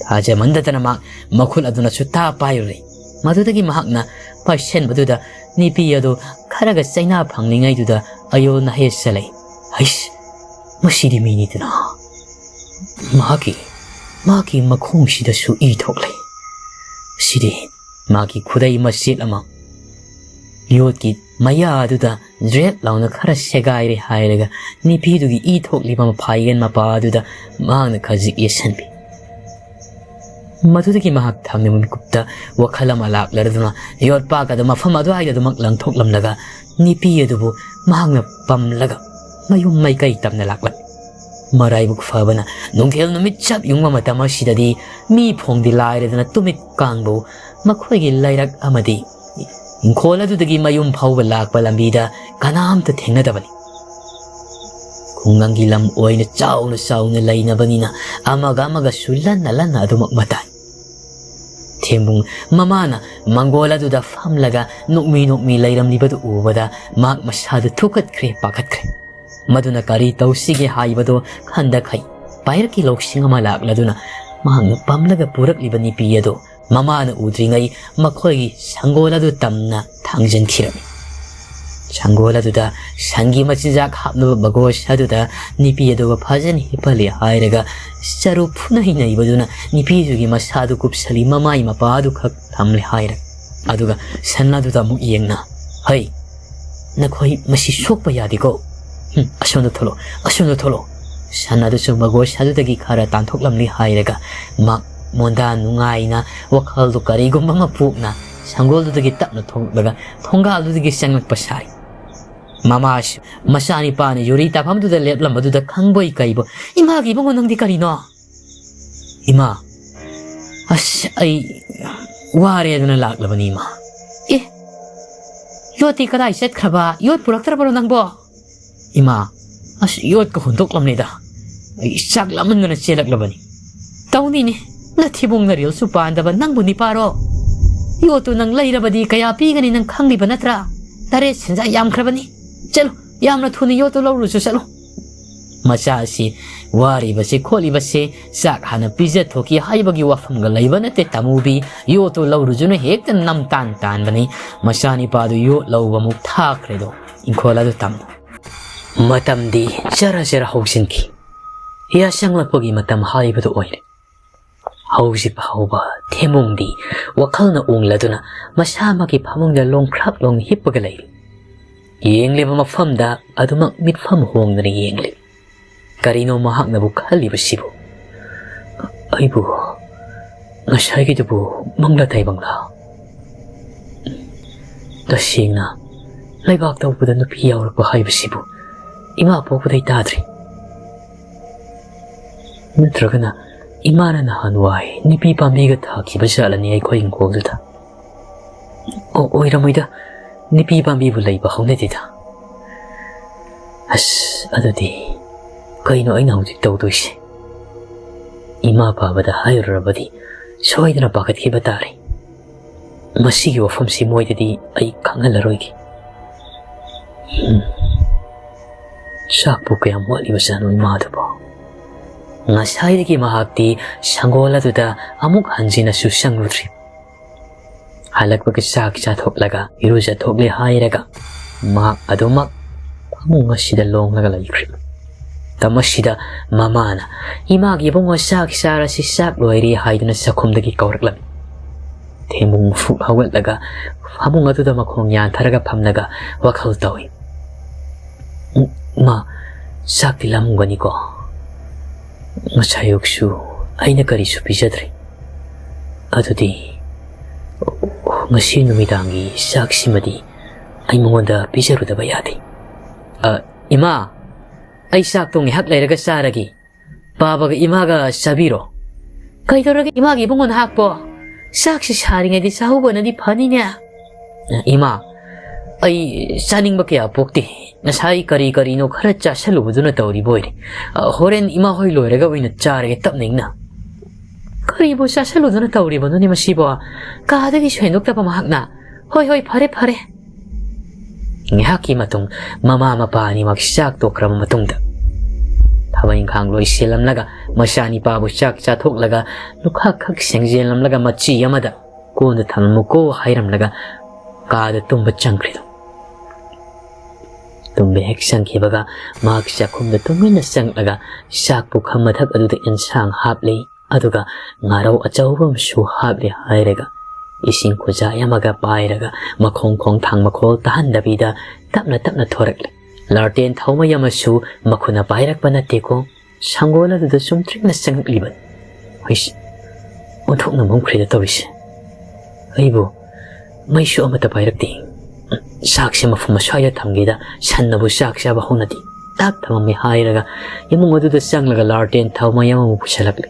ꯊꯥꯖꯃꯟꯗꯗꯅ ꯃꯍꯥꯛ ꯃꯈꯨꯠ ꯑꯗꯨꯅ ꯁꯨꯇꯥ ꯄꯥꯏꯔꯨꯔꯦ꯫ ꯃꯗꯨꯗꯒꯤ ꯃꯍꯥꯛꯅ ꯄꯥꯏꯁꯟꯕꯗꯨꯗ ꯅꯨꯄꯤ ꯑꯗꯨ ꯈꯔꯒ ꯆꯩꯅꯥ ꯐꯪꯂꯤꯉꯩꯗꯨꯗ ꯑꯌꯣꯟ ꯑꯍꯦ ꯆꯠꯂꯛꯏ꯫ "ꯍꯩꯁ, ꯃꯁꯤꯗꯤ ꯃꯤꯅꯤꯗꯅ꯫ ꯃꯍꯥꯛꯀꯤ, ꯃꯍꯥꯛꯀꯤ ꯃꯈꯣꯡꯁꯤꯗꯁꯨ ꯏ ꯊꯣꯛꯂꯦ꯫ ꯁꯤꯗꯤ ꯃꯥꯒꯤ ꯈꯨꯗꯩ ꯃꯆꯦꯠ ꯑꯃ ꯌꯣꯠꯀꯤ ꯃꯌꯥ ꯑꯗꯨꯗ ꯖ꯭ꯔꯦꯠ ꯂꯥꯎꯅ ꯈꯔ ꯁꯦꯒꯥꯏꯔꯦ" ꯍꯥꯏꯔꯒ ꯅꯨꯄꯤꯗꯨꯒꯤ ꯏ ꯊꯣꯛꯂꯤꯕ ꯃꯐꯥꯏꯒꯟ ꯃꯄꯥ ꯑꯗꯨꯗ ꯃꯍꯥꯛꯅ ꯈꯖꯤꯛ ꯌꯦꯠꯁꯟꯕꯤ꯫ ꯃꯗꯨꯗꯒꯤ ꯃꯍꯥꯛ ꯊꯪꯅꯕ ꯃꯤꯀꯨꯞꯇ ꯋꯥꯈꯜ ꯑꯃ ꯂꯥꯛꯂꯗꯨꯅ ꯌꯣꯠꯄꯥꯛ ꯑꯗꯨ ꯃꯐꯝ ꯑꯗꯨꯋꯥꯏꯗ ꯑꯗꯨꯃꯛ ꯂꯪꯊꯣꯛꯂꯝꯂꯒ ꯅꯨꯄꯤ ꯑꯗꯨꯕꯨ ꯃꯍꯥꯛꯅ ꯄꯝꯂꯒ ꯃꯌꯨꯝ ꯃꯥꯏꯀꯩ ꯇꯝꯅ ꯂꯥꯛꯂꯝꯃꯤ꯫ ꯃꯔꯥꯏꯕꯛ ꯐꯕꯅ ꯅꯨꯡꯊꯤꯜ ꯅꯨꯃꯤꯠ ꯆꯞ ꯌꯨꯡꯕ ꯃꯇꯝ ꯑꯁꯤꯗꯗꯤ ꯃꯤ ꯐꯣꯡꯗꯤ ꯂꯥꯏꯔꯗꯅ ꯇꯨꯃꯤꯠ ꯀꯥꯡꯕꯨ ꯃꯈꯣꯏꯒꯤ ꯂꯩꯔꯛ ꯑꯃꯗꯤ ꯏꯪꯈꯣꯜ ꯑꯗꯨꯗꯒꯤ ꯃꯌꯨꯝ ꯐꯥꯎꯕ ꯂꯥꯛꯄ ꯂꯝꯕꯤꯗ ꯀꯅꯥꯝꯇ ꯊꯦꯡꯅꯗꯕꯅꯤ꯫ ꯈꯨꯡꯒꯪꯒꯤ ꯂꯝ ꯑꯣꯏꯅ ꯆꯥꯎꯅ ꯆꯥꯎꯅ ꯂꯩꯅꯕꯅꯤꯅ ꯑꯃꯒ ꯑꯃꯒꯁꯨ ꯂꯟꯅ ꯂꯟꯅ ꯑꯗꯨꯃꯛ ꯃꯇꯥꯏ꯫ ꯊꯦꯝꯕꯨꯡ ꯃꯃꯥꯅ ꯃꯪꯒꯣꯜ ꯑꯗꯨꯗ ꯐꯝꯂꯒ ꯅꯣꯛꯃꯤ ꯅꯣꯛꯃꯤ ꯂꯩꯔꯝꯂꯤꯕꯗꯨ ꯎꯕꯗ ꯃꯍꯥꯛ ꯃꯁꯥꯗꯨ ꯊꯨꯀꯠꯈ꯭ꯔꯦ, ꯄꯥꯈꯠꯈ꯭ꯔꯦ꯫ ꯃꯗꯨꯅ ꯀꯔꯤ ꯇꯧꯁꯤꯒꯦ ꯍꯥꯏꯕꯗꯨ ꯈꯟꯗꯈꯩ ꯄꯥꯏꯔꯛꯀꯤ ꯂꯧꯁꯤꯡ ꯑꯃ ꯂꯥꯛꯂꯗꯨꯅ ꯃꯍꯥꯛꯅ ꯄꯝꯂꯒ ꯄꯨꯔꯛꯂꯤꯕ ꯅꯨꯄꯤ ꯑꯗꯨ ꯃꯃꯥꯅ ꯎꯗ꯭ꯔꯤꯉꯩ ꯃꯈꯣꯏꯒꯤ ꯁꯪꯒꯣꯜ ꯑꯗꯨ ꯇꯝꯅ ꯊꯥꯡꯖꯤꯟꯈꯤꯔꯝꯃꯤ꯫ ꯁꯪꯒꯣꯜ ꯑꯗꯨꯗ ꯁꯟꯒꯤ ꯃꯆꯤꯟꯖꯥꯛ ꯍꯥꯞꯅꯕ ꯕꯒꯣꯁ ꯑꯗꯨꯗ ꯅꯨꯄꯤ ꯑꯗꯨꯒ ꯐꯖꯅ ꯍꯤꯞꯍꯜꯂꯦ ꯍꯥꯏꯔꯒ ꯆꯔꯨ ꯐꯨꯅꯩ ꯅꯩꯕꯗꯨꯅ ꯅꯨꯄꯤꯗꯨꯒꯤ ꯃꯁꯥꯗꯨ ꯀꯨꯞꯁꯜꯂꯤ, ꯃꯃꯥꯏ ꯃꯄꯥ ꯑꯗꯨ ꯈꯛ ꯊꯝꯂꯦ ꯍꯥꯏꯔꯒ꯫ ꯑꯗꯨꯒ ꯁꯟ ꯑꯗꯨꯗ ꯑꯃꯨꯛ ꯌꯦꯡꯅ, "ꯍꯩ, ꯅꯈꯣꯏ ꯃꯁꯤ ꯁꯣꯛꯄ ꯌꯥꯗꯦꯀꯣ꯫ ꯍꯨꯝ, ꯑꯁꯣꯝꯗ ꯊꯣꯛꯂꯛꯑꯣ, ꯑꯁꯣꯝꯗ ꯊꯣꯛꯂꯛꯑꯣ꯫" ꯁꯟ ꯑꯗꯨꯁꯨ ꯃꯒꯣꯁ ꯑꯗꯨꯗꯒꯤ ꯈꯔ ꯇꯥꯟꯊꯣꯛꯂꯝꯂꯤ ꯍꯥꯏꯔꯒ ꯃꯍꯥꯛ ꯃꯣꯟꯗꯥ ꯅꯨꯡꯉꯥꯏꯅ ꯋꯥꯈꯜꯗꯨ ꯀꯔꯤꯒꯨꯝꯕ ꯑꯃ ꯄꯣꯛꯅ ꯁꯪꯒꯣꯜꯗꯨꯗꯒꯤ ꯇꯞꯅ ꯊꯣꯛꯂꯛꯂꯒ ꯊꯣꯡꯒꯥꯜꯗꯨꯗꯒꯤ ꯆꯪꯂꯛꯄ ꯁꯥꯔꯤ꯫ ꯃꯃꯥꯁꯨ ꯃꯆꯥꯅꯤꯄꯥꯅ ꯌꯨꯔꯤ ꯇꯥꯐꯝꯗꯨꯗ ꯂꯦꯞꯂꯝꯕꯗꯨꯗ ꯈꯪꯕꯣꯏ ꯀꯩꯕꯣꯏ, "ꯏꯃꯥꯒꯤ ꯏꯕꯨꯡꯉꯣ, ꯅꯪꯗꯤ ꯀꯔꯤꯅꯣ?" "ꯏꯃꯥ, ꯑꯁ, ꯑꯩ ꯋꯥꯔꯦꯗꯅ ꯂꯥꯛꯂꯕꯅꯤ, ꯏꯃꯥ꯫" "ꯑꯦ, ꯌꯣꯠꯇꯤ ꯀꯗꯥꯏ ꯆꯠꯈ꯭ꯔꯕ? ꯌꯣꯠ ꯄꯨꯔꯛꯇ꯭ꯔꯕ꯭ꯔꯣ ꯅꯪꯕꯣ?" "ꯏꯃꯥ, ꯑꯁ, ꯌꯣꯠꯀ ꯍꯨꯟꯗꯣꯛꯂꯝꯂꯦꯗ꯫ ꯑꯩ ꯆꯥꯛ ꯂꯥꯝꯃꯟꯗꯅ ꯆꯦꯜꯂꯛꯂꯕꯅꯤ꯫" "ꯇꯧꯅꯤꯅꯦ, ꯅꯊꯤꯕꯣꯡ ꯅꯔꯤꯜꯁꯨ ꯄꯥꯟꯗꯕ ꯅꯪꯕꯨ ꯅꯤꯄꯥꯔꯣ? ꯌꯣꯠꯇꯨ ꯅꯪ ꯂꯩꯔꯕꯗꯤ ꯀꯌꯥ ꯄꯤꯒꯅꯤ ꯅꯪ ꯈꯪꯂꯤꯕ ꯅꯠꯇ꯭ꯔꯥ? ꯇꯔꯦꯠ ꯁꯦꯟꯖꯥ ꯌꯥꯝꯈ꯭ꯔꯕꯅꯤ꯫ ꯆꯠꯂꯨ, ꯌꯥꯝꯅ ꯊꯨꯅ ꯌꯣꯠꯇꯨ ꯂꯧꯔꯨꯁꯨ ꯆꯠꯂꯨ꯫" ꯃꯆꯥ ꯑꯁꯤ ꯋꯥꯔꯤꯕꯁꯤ ꯈꯣꯠꯂꯤꯕꯁꯤ ꯆꯥꯛ ꯍꯥꯟꯅ ꯄꯤꯖꯊꯣꯛꯈꯤ ꯍꯥꯏꯕꯒꯤ ꯋꯥꯐꯝꯒ ꯂꯩꯕ ꯅꯠꯇꯦ꯫ ꯇꯥꯃꯨꯕꯤ, ꯌꯣꯠꯇꯨ ꯂꯧꯔꯨꯁꯅꯨ, ꯍꯦꯛꯇ ꯅꯝꯇꯥꯟ ꯇꯥꯟꯕꯅꯤ꯫ ꯃꯆꯥꯅꯤꯄꯥꯗꯨ ꯌꯣꯠ ꯂꯧꯕꯃꯨꯛ ꯊꯥꯈ꯭ꯔꯦꯗꯣ꯫ ꯏꯪꯈꯣꯜ ꯑꯗꯨ ꯇꯝꯃꯨ꯫ ꯃꯇꯝꯗꯤ ꯖꯔ ꯖꯔ ꯍꯧꯖꯤꯟꯈꯤ꯫ ꯌꯥꯁꯪꯂꯛꯄꯒꯤ ꯃꯇꯝ ꯍꯥꯏꯕꯗꯨ ꯑꯣꯏꯔꯦ꯫ ꯍꯧꯖꯤꯛ ꯐꯥꯎꯕ ꯊꯦꯝꯕꯨꯡꯗꯤ ꯋꯥꯈꯜꯅ ꯎꯡꯂꯗꯨꯅ ꯃꯁꯥꯃꯛꯀꯤ ꯐꯃꯨꯡꯗ ꯂꯣꯡꯈ꯭ꯔꯥꯛ ꯂꯣꯡ ꯍꯤꯞꯄꯒ ꯂꯩꯔꯤ꯫ ꯌꯦꯡꯂꯤꯕ ꯃꯐꯝꯗ ꯑꯗꯨꯃꯛ ꯃꯤꯠꯐꯝ ꯍꯣꯡꯗꯅ ꯌꯦꯡꯂꯤ꯫ ꯀꯔꯤꯅꯣ ꯃꯍꯥꯛꯅꯕꯨ ꯈꯜꯂꯤꯕꯁꯤꯕꯨ? ꯑꯩꯕꯨ ꯉꯁꯥꯏꯒꯤꯗꯨꯕꯨ ꯃꯪꯂꯥ ꯇꯥꯏꯕꯪꯂꯥ? ꯇꯁꯦꯡꯅ ꯂꯩꯕꯥꯛ ꯇꯧꯕꯗ ꯅꯨꯄꯤ ꯌꯥꯎꯔꯛꯄ ꯍꯥꯏꯕꯁꯤꯕꯨ ꯏꯃꯥ ꯄꯣꯛꯄꯗꯩ ꯇꯥꯗ꯭ꯔꯤ꯫ ꯅꯠꯇ꯭ꯔꯒꯅ ꯏꯃꯥꯅ ꯅꯍꯥꯟꯋꯥꯏ ꯅꯨꯄꯤ ꯄꯥꯝꯕꯤꯒ ꯊꯥꯈꯤꯕ ꯖꯥꯠꯂꯅꯦ ꯑꯩꯈꯣꯏ ꯏꯪꯈꯣꯜꯗꯨꯗ? ꯑꯣ, ꯑꯣꯏꯔꯝꯃꯣꯏꯗ, ꯅꯨꯄꯤ ꯄꯥꯝꯕꯤꯕꯨ ꯂꯩꯕ ꯍꯧꯅꯗꯦꯗ꯫ ꯑꯁ, ꯑꯗꯨꯗꯤ ꯀꯩꯅꯣ ꯑꯩꯅ ꯍꯧꯖꯤꯛ ꯇꯧꯗꯣꯏꯁꯦ? ꯏꯃꯥ ꯄꯥꯕꯗ ꯍꯥꯏꯔꯨꯔꯕꯗꯤ ꯁꯣꯏꯗꯅ ꯄꯥꯈꯠꯈꯤꯕ ꯇꯥꯔꯦ꯫ ꯃꯁꯤꯒꯤ ꯋꯥꯐꯝꯁꯤ ꯃꯣꯏꯗꯗꯤ ꯑꯩ ꯈꯪꯍꯜꯂꯔꯣꯏꯒꯦ꯫ ꯎꯝ꯫ ꯆꯥꯛꯄꯨ ꯀꯌꯥꯝ ꯋꯥꯠꯂꯤꯕꯖꯥꯠꯅꯣ ꯏꯃꯥꯗꯨꯕꯣ? ꯉꯁꯥꯏꯗꯒꯤ ꯃꯍꯥꯛꯇꯤ ꯁꯪꯒꯣꯜ ꯑꯗꯨꯗ ꯑꯃꯨꯛ ꯍꯟꯖꯤꯟꯅꯁꯨ ꯆꯪꯂꯨꯗ꯭ꯔꯤ꯫ ꯍꯜꯂꯛꯄꯒ ꯆꯥꯛ ꯆꯥꯊꯣꯛꯂꯒ ꯏꯔꯨꯖꯊꯣꯛꯂꯦ ꯍꯥꯏꯔꯒ ꯃꯍꯥꯛ ꯑꯗꯨꯃꯛ ꯐꯃꯨꯡ ꯑꯁꯤꯗ ꯂꯣꯡꯂꯒ ꯂꯩꯈ꯭ꯔꯦ꯫ ꯃꯇꯝ ꯑꯁꯤꯗ ꯃꯃꯥꯅ, "ꯏꯃꯥꯒꯤ ꯏꯕꯨꯡꯉꯣ, ꯆꯥꯛ ꯆꯥꯔꯁꯤ, ꯆꯥꯛ ꯂꯣꯏꯔꯦ" ꯍꯥꯏꯗꯨꯅ ꯆꯥꯛꯈꯨꯝꯗꯒꯤ ꯀꯧꯔꯛꯂꯝꯃꯤ꯫ ꯊꯦꯝꯕꯨꯡ ꯐꯨꯛ ꯍꯧꯒꯠꯂꯒ ꯐꯃꯨꯡ ꯑꯗꯨꯗ ꯃꯈꯣꯡ ꯌꯥꯟꯊꯔꯒ ꯐꯝꯂꯒ ꯋꯥꯈꯜ ꯇꯧꯏ꯫ "ꯃꯥ, ꯆꯥꯛꯇꯤ ꯂꯥꯝꯃꯝꯒꯅꯤꯀꯣ? ꯉꯁꯥꯏ ꯑꯌꯨꯛꯁꯨ ꯑꯩꯅ ꯀꯔꯤꯁꯨ ꯄꯤꯖꯗ꯭ꯔꯤ꯫ ꯑꯗꯨꯗꯤ ꯉꯁꯤ ꯅꯨꯃꯤꯗꯥꯡꯒꯤ ꯆꯥꯛꯁꯤꯃꯗꯤ ꯑꯩ ꯃꯉꯣꯟꯗ ꯄꯤꯖꯔꯨꯗꯕ ꯌꯥꯗꯦ꯫ ꯑ, ꯏꯃꯥ, ꯑꯩ ꯆꯥꯛꯇꯣ ꯉꯥꯏꯍꯥꯛ ꯂꯩꯔꯒ ꯆꯥꯔꯒꯦ꯫ ꯄꯥꯕꯒ ꯏꯃꯥꯒ ꯆꯥꯕꯤꯔꯣ꯫" "ꯀꯩꯗꯧꯔꯒꯦ ꯏꯃꯥꯒꯤ ꯏꯕꯨꯡꯉꯣ ꯅꯍꯥꯛꯄꯣ? ꯆꯥꯛꯁꯤ ꯁꯥꯔꯤꯉꯩꯗ ꯆꯥꯍꯧꯕꯅꯗꯤ ꯐꯅꯤꯅꯦ꯫" "ꯏꯃꯥ, ꯑꯩ ꯆꯥꯅꯤꯡꯕ ꯀꯌꯥ ꯄꯣꯛꯇꯦ꯫ ꯉꯁꯥꯏ ꯀꯔꯤ ꯀꯔꯤꯅꯣ ꯈꯔ ꯆꯥꯁꯜꯂꯨꯕꯗꯨꯅ ꯇꯧꯔꯤꯕ ꯑꯣꯏꯔꯦ꯫ ꯑ, ꯍꯣꯔꯦꯟ ꯏꯃꯥ ꯍꯣꯏ ꯂꯣꯏꯔꯒ ꯑꯣꯏꯅ ꯆꯥꯔꯒꯦ, ꯇꯞꯅ ꯏꯪꯅ꯫" "ꯀꯔꯤꯕꯨ ꯆꯥꯁꯜꯂꯨꯗꯨꯅ ꯇꯧꯔꯤꯕꯅꯣꯅꯦ ꯃꯁꯤꯕꯣ? ꯀꯥꯗꯒꯤꯁꯨ ꯍꯦꯟꯗꯣꯛꯇꯕ ꯃꯍꯥꯛꯅ꯫ ꯍꯣꯏ, ꯍꯣꯏ, ꯐꯔꯦ, ꯐꯔꯦ꯫" ꯉꯥꯏꯍꯥꯛꯀꯤ ꯃꯇꯨꯡ ꯃꯃꯥ ꯃꯄꯥ ꯑꯅꯤꯃꯛ ꯆꯥꯛ ꯇꯣꯛꯈ꯭ꯔꯕ ꯃꯇꯨꯡꯗ, ꯊꯕꯛ ꯏꯪꯈꯥꯡ ꯂꯣꯏꯁꯤꯜꯂꯝꯂꯒ, ꯃꯆꯥꯅꯤꯄꯥꯕꯨ ꯆꯥꯛ ꯆꯥꯊꯣꯛꯂꯒ, ꯂꯨꯈꯥꯛ ꯈꯛ ꯁꯦꯡꯖꯤꯜꯂꯝꯂꯒ, ꯃꯆꯤ ꯑꯃꯗ ꯀꯣꯟꯗ ꯊꯝꯂꯝꯃꯨꯀꯣ ꯍꯥꯏꯔꯝꯂꯒ, ꯀꯥꯗ ꯇꯨꯝꯕ ꯆꯪꯈ꯭ꯔꯤꯗꯣ꯫ ꯇꯨꯝꯕ ꯍꯦꯛ ꯆꯪꯈꯤꯕꯒ, ꯃꯍꯥꯛ ꯆꯥꯛꯈꯨꯝꯗ ꯇꯨꯃꯤꯟꯅ ꯆꯪꯂꯒ, ꯆꯥꯛ ꯄꯨꯈꯝ ꯃꯊꯛ ꯑꯗꯨꯗ ꯏꯟꯁꯥꯡ ꯍꯥꯞꯂꯤ꯫ ꯑꯗꯨꯒ ꯉꯥꯔꯧ ꯑꯆꯧꯕ ꯑꯃꯁꯨ ꯍꯥꯞꯂꯦ ꯍꯥꯏꯔꯒ, ꯏꯁꯤꯡ ꯈꯨꯖꯥꯏ ꯑꯃꯒ ꯄꯥꯏꯔꯒ, ꯃꯈꯣꯡ ꯈꯣꯡꯊꯥꯡ ꯃꯈꯣꯜ ꯇꯥꯍꯟꯗꯕꯤꯗ ꯇꯞꯅ ꯇꯞꯅ ꯊꯣꯔꯛꯂꯦ꯫ ꯂꯥꯔꯇꯦꯟ ꯊꯥꯎꯃꯩ ꯑꯃꯁꯨ ꯃꯈꯨꯠꯅ ꯄꯥꯏꯔꯛꯄ ꯅꯠꯇꯦꯀꯣ, ꯁꯪꯒꯣꯜ ꯑꯗꯨꯗ ꯆꯨꯝꯗ꯭ꯔꯤꯡꯅ ꯆꯪꯉꯛꯂꯤꯕꯅꯤ꯫ ꯍꯩꯁ, ꯑꯣꯟꯊꯣꯛꯅ ꯃꯝꯈ꯭ꯔꯦꯗ ꯇꯧꯔꯤꯁꯦ꯫ ꯑꯩꯕꯨ ꯃꯩꯁꯨ ꯑꯃꯠꯇ ꯄꯥꯏꯔꯛꯇꯦ꯫ ꯆꯥꯛꯁꯦ ꯃꯐꯝ ꯑꯁ꯭ꯋꯥꯏꯗ ꯊꯝꯒꯦꯗ, ꯁꯟꯅꯕꯨ ꯆꯥꯛ ꯆꯥꯕ ꯍꯧꯅꯗꯦ꯫ ꯇꯥꯛ ꯊꯝꯃꯝꯃꯦ ꯍꯥꯏꯔꯒ ꯏꯃꯨꯡ ꯑꯗꯨꯗ ꯆꯪꯂꯒ ꯂꯥꯔꯇꯦꯟ ꯊꯥꯎꯃꯩ ꯑꯃꯃꯨꯛ ꯄꯨꯁꯜꯂꯛꯂꯦ꯫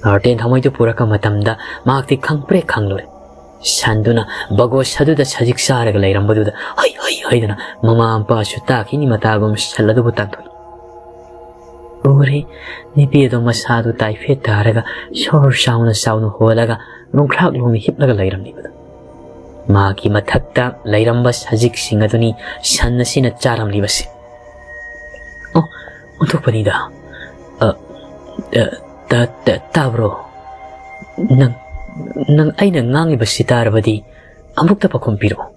ꯂꯥꯔꯇꯦꯟ ꯊꯥꯎꯃꯩꯗꯨ ꯄꯨꯔꯛꯄ ꯃꯇꯝꯗ ꯃꯍꯥꯛꯇꯤ ꯈꯪꯄ꯭ꯔꯦꯛ ꯈꯪꯂꯨꯔꯦ꯫ ꯁꯟꯗꯨꯅ ꯕꯒꯣꯁ ꯑꯗꯨꯗ ꯁꯖꯤꯛ ꯆꯥꯔꯒ ꯂꯩꯔꯝꯕꯗꯨꯗ ꯍꯩ ꯍꯩ ꯍꯩꯗꯅ ꯃꯃꯥ ꯃꯄꯥꯁꯨ ꯇꯥꯈꯤꯅꯤ ꯃꯇꯥꯒꯨꯝ ꯁꯟ ꯑꯗꯨꯕꯨ ꯇꯥꯟꯊꯣꯛꯏ꯫ ꯎꯔꯦ, ꯅꯨꯄꯤ ꯑꯗꯨ ꯃꯁꯥꯗꯨ ꯇꯥꯏꯐꯦꯠ ꯇꯥꯔꯒ ꯁꯣꯔ ꯆꯥꯎꯅ ꯆꯥꯎꯅ ꯍꯣꯜꯂꯒ ꯂꯣꯡꯈ꯭ꯔꯥꯛ ꯂꯣꯡꯅ ꯍꯤꯞꯂꯒ ꯂꯩꯔꯝꯂꯤꯕꯗꯨ꯫ ꯃꯥꯒꯤ ꯃꯊꯛꯇ ꯂꯩꯔꯝꯕ ꯁꯖꯤꯛꯁꯤꯡ ꯑꯗꯨꯅꯤ ꯁꯟ ꯑꯁꯤꯅ ꯆꯥꯔꯝꯂꯤꯕꯁꯦ꯫ ꯑꯣ, ꯑꯣꯟꯊꯣꯛꯄꯅꯤꯗ꯫ ꯑ, ꯑ, ꯇ-, ꯇ-, ꯇꯥꯕ꯭ꯔꯣ? ꯅꯪ, ꯅꯪ ꯑꯩꯅ ꯉꯥꯡꯉꯤꯕꯁꯤ ꯇꯥꯔꯕꯗꯤ ꯑꯃꯨꯛꯇ ꯄꯥꯎꯈꯨꯝ ꯄꯤꯔꯛꯑꯣ꯫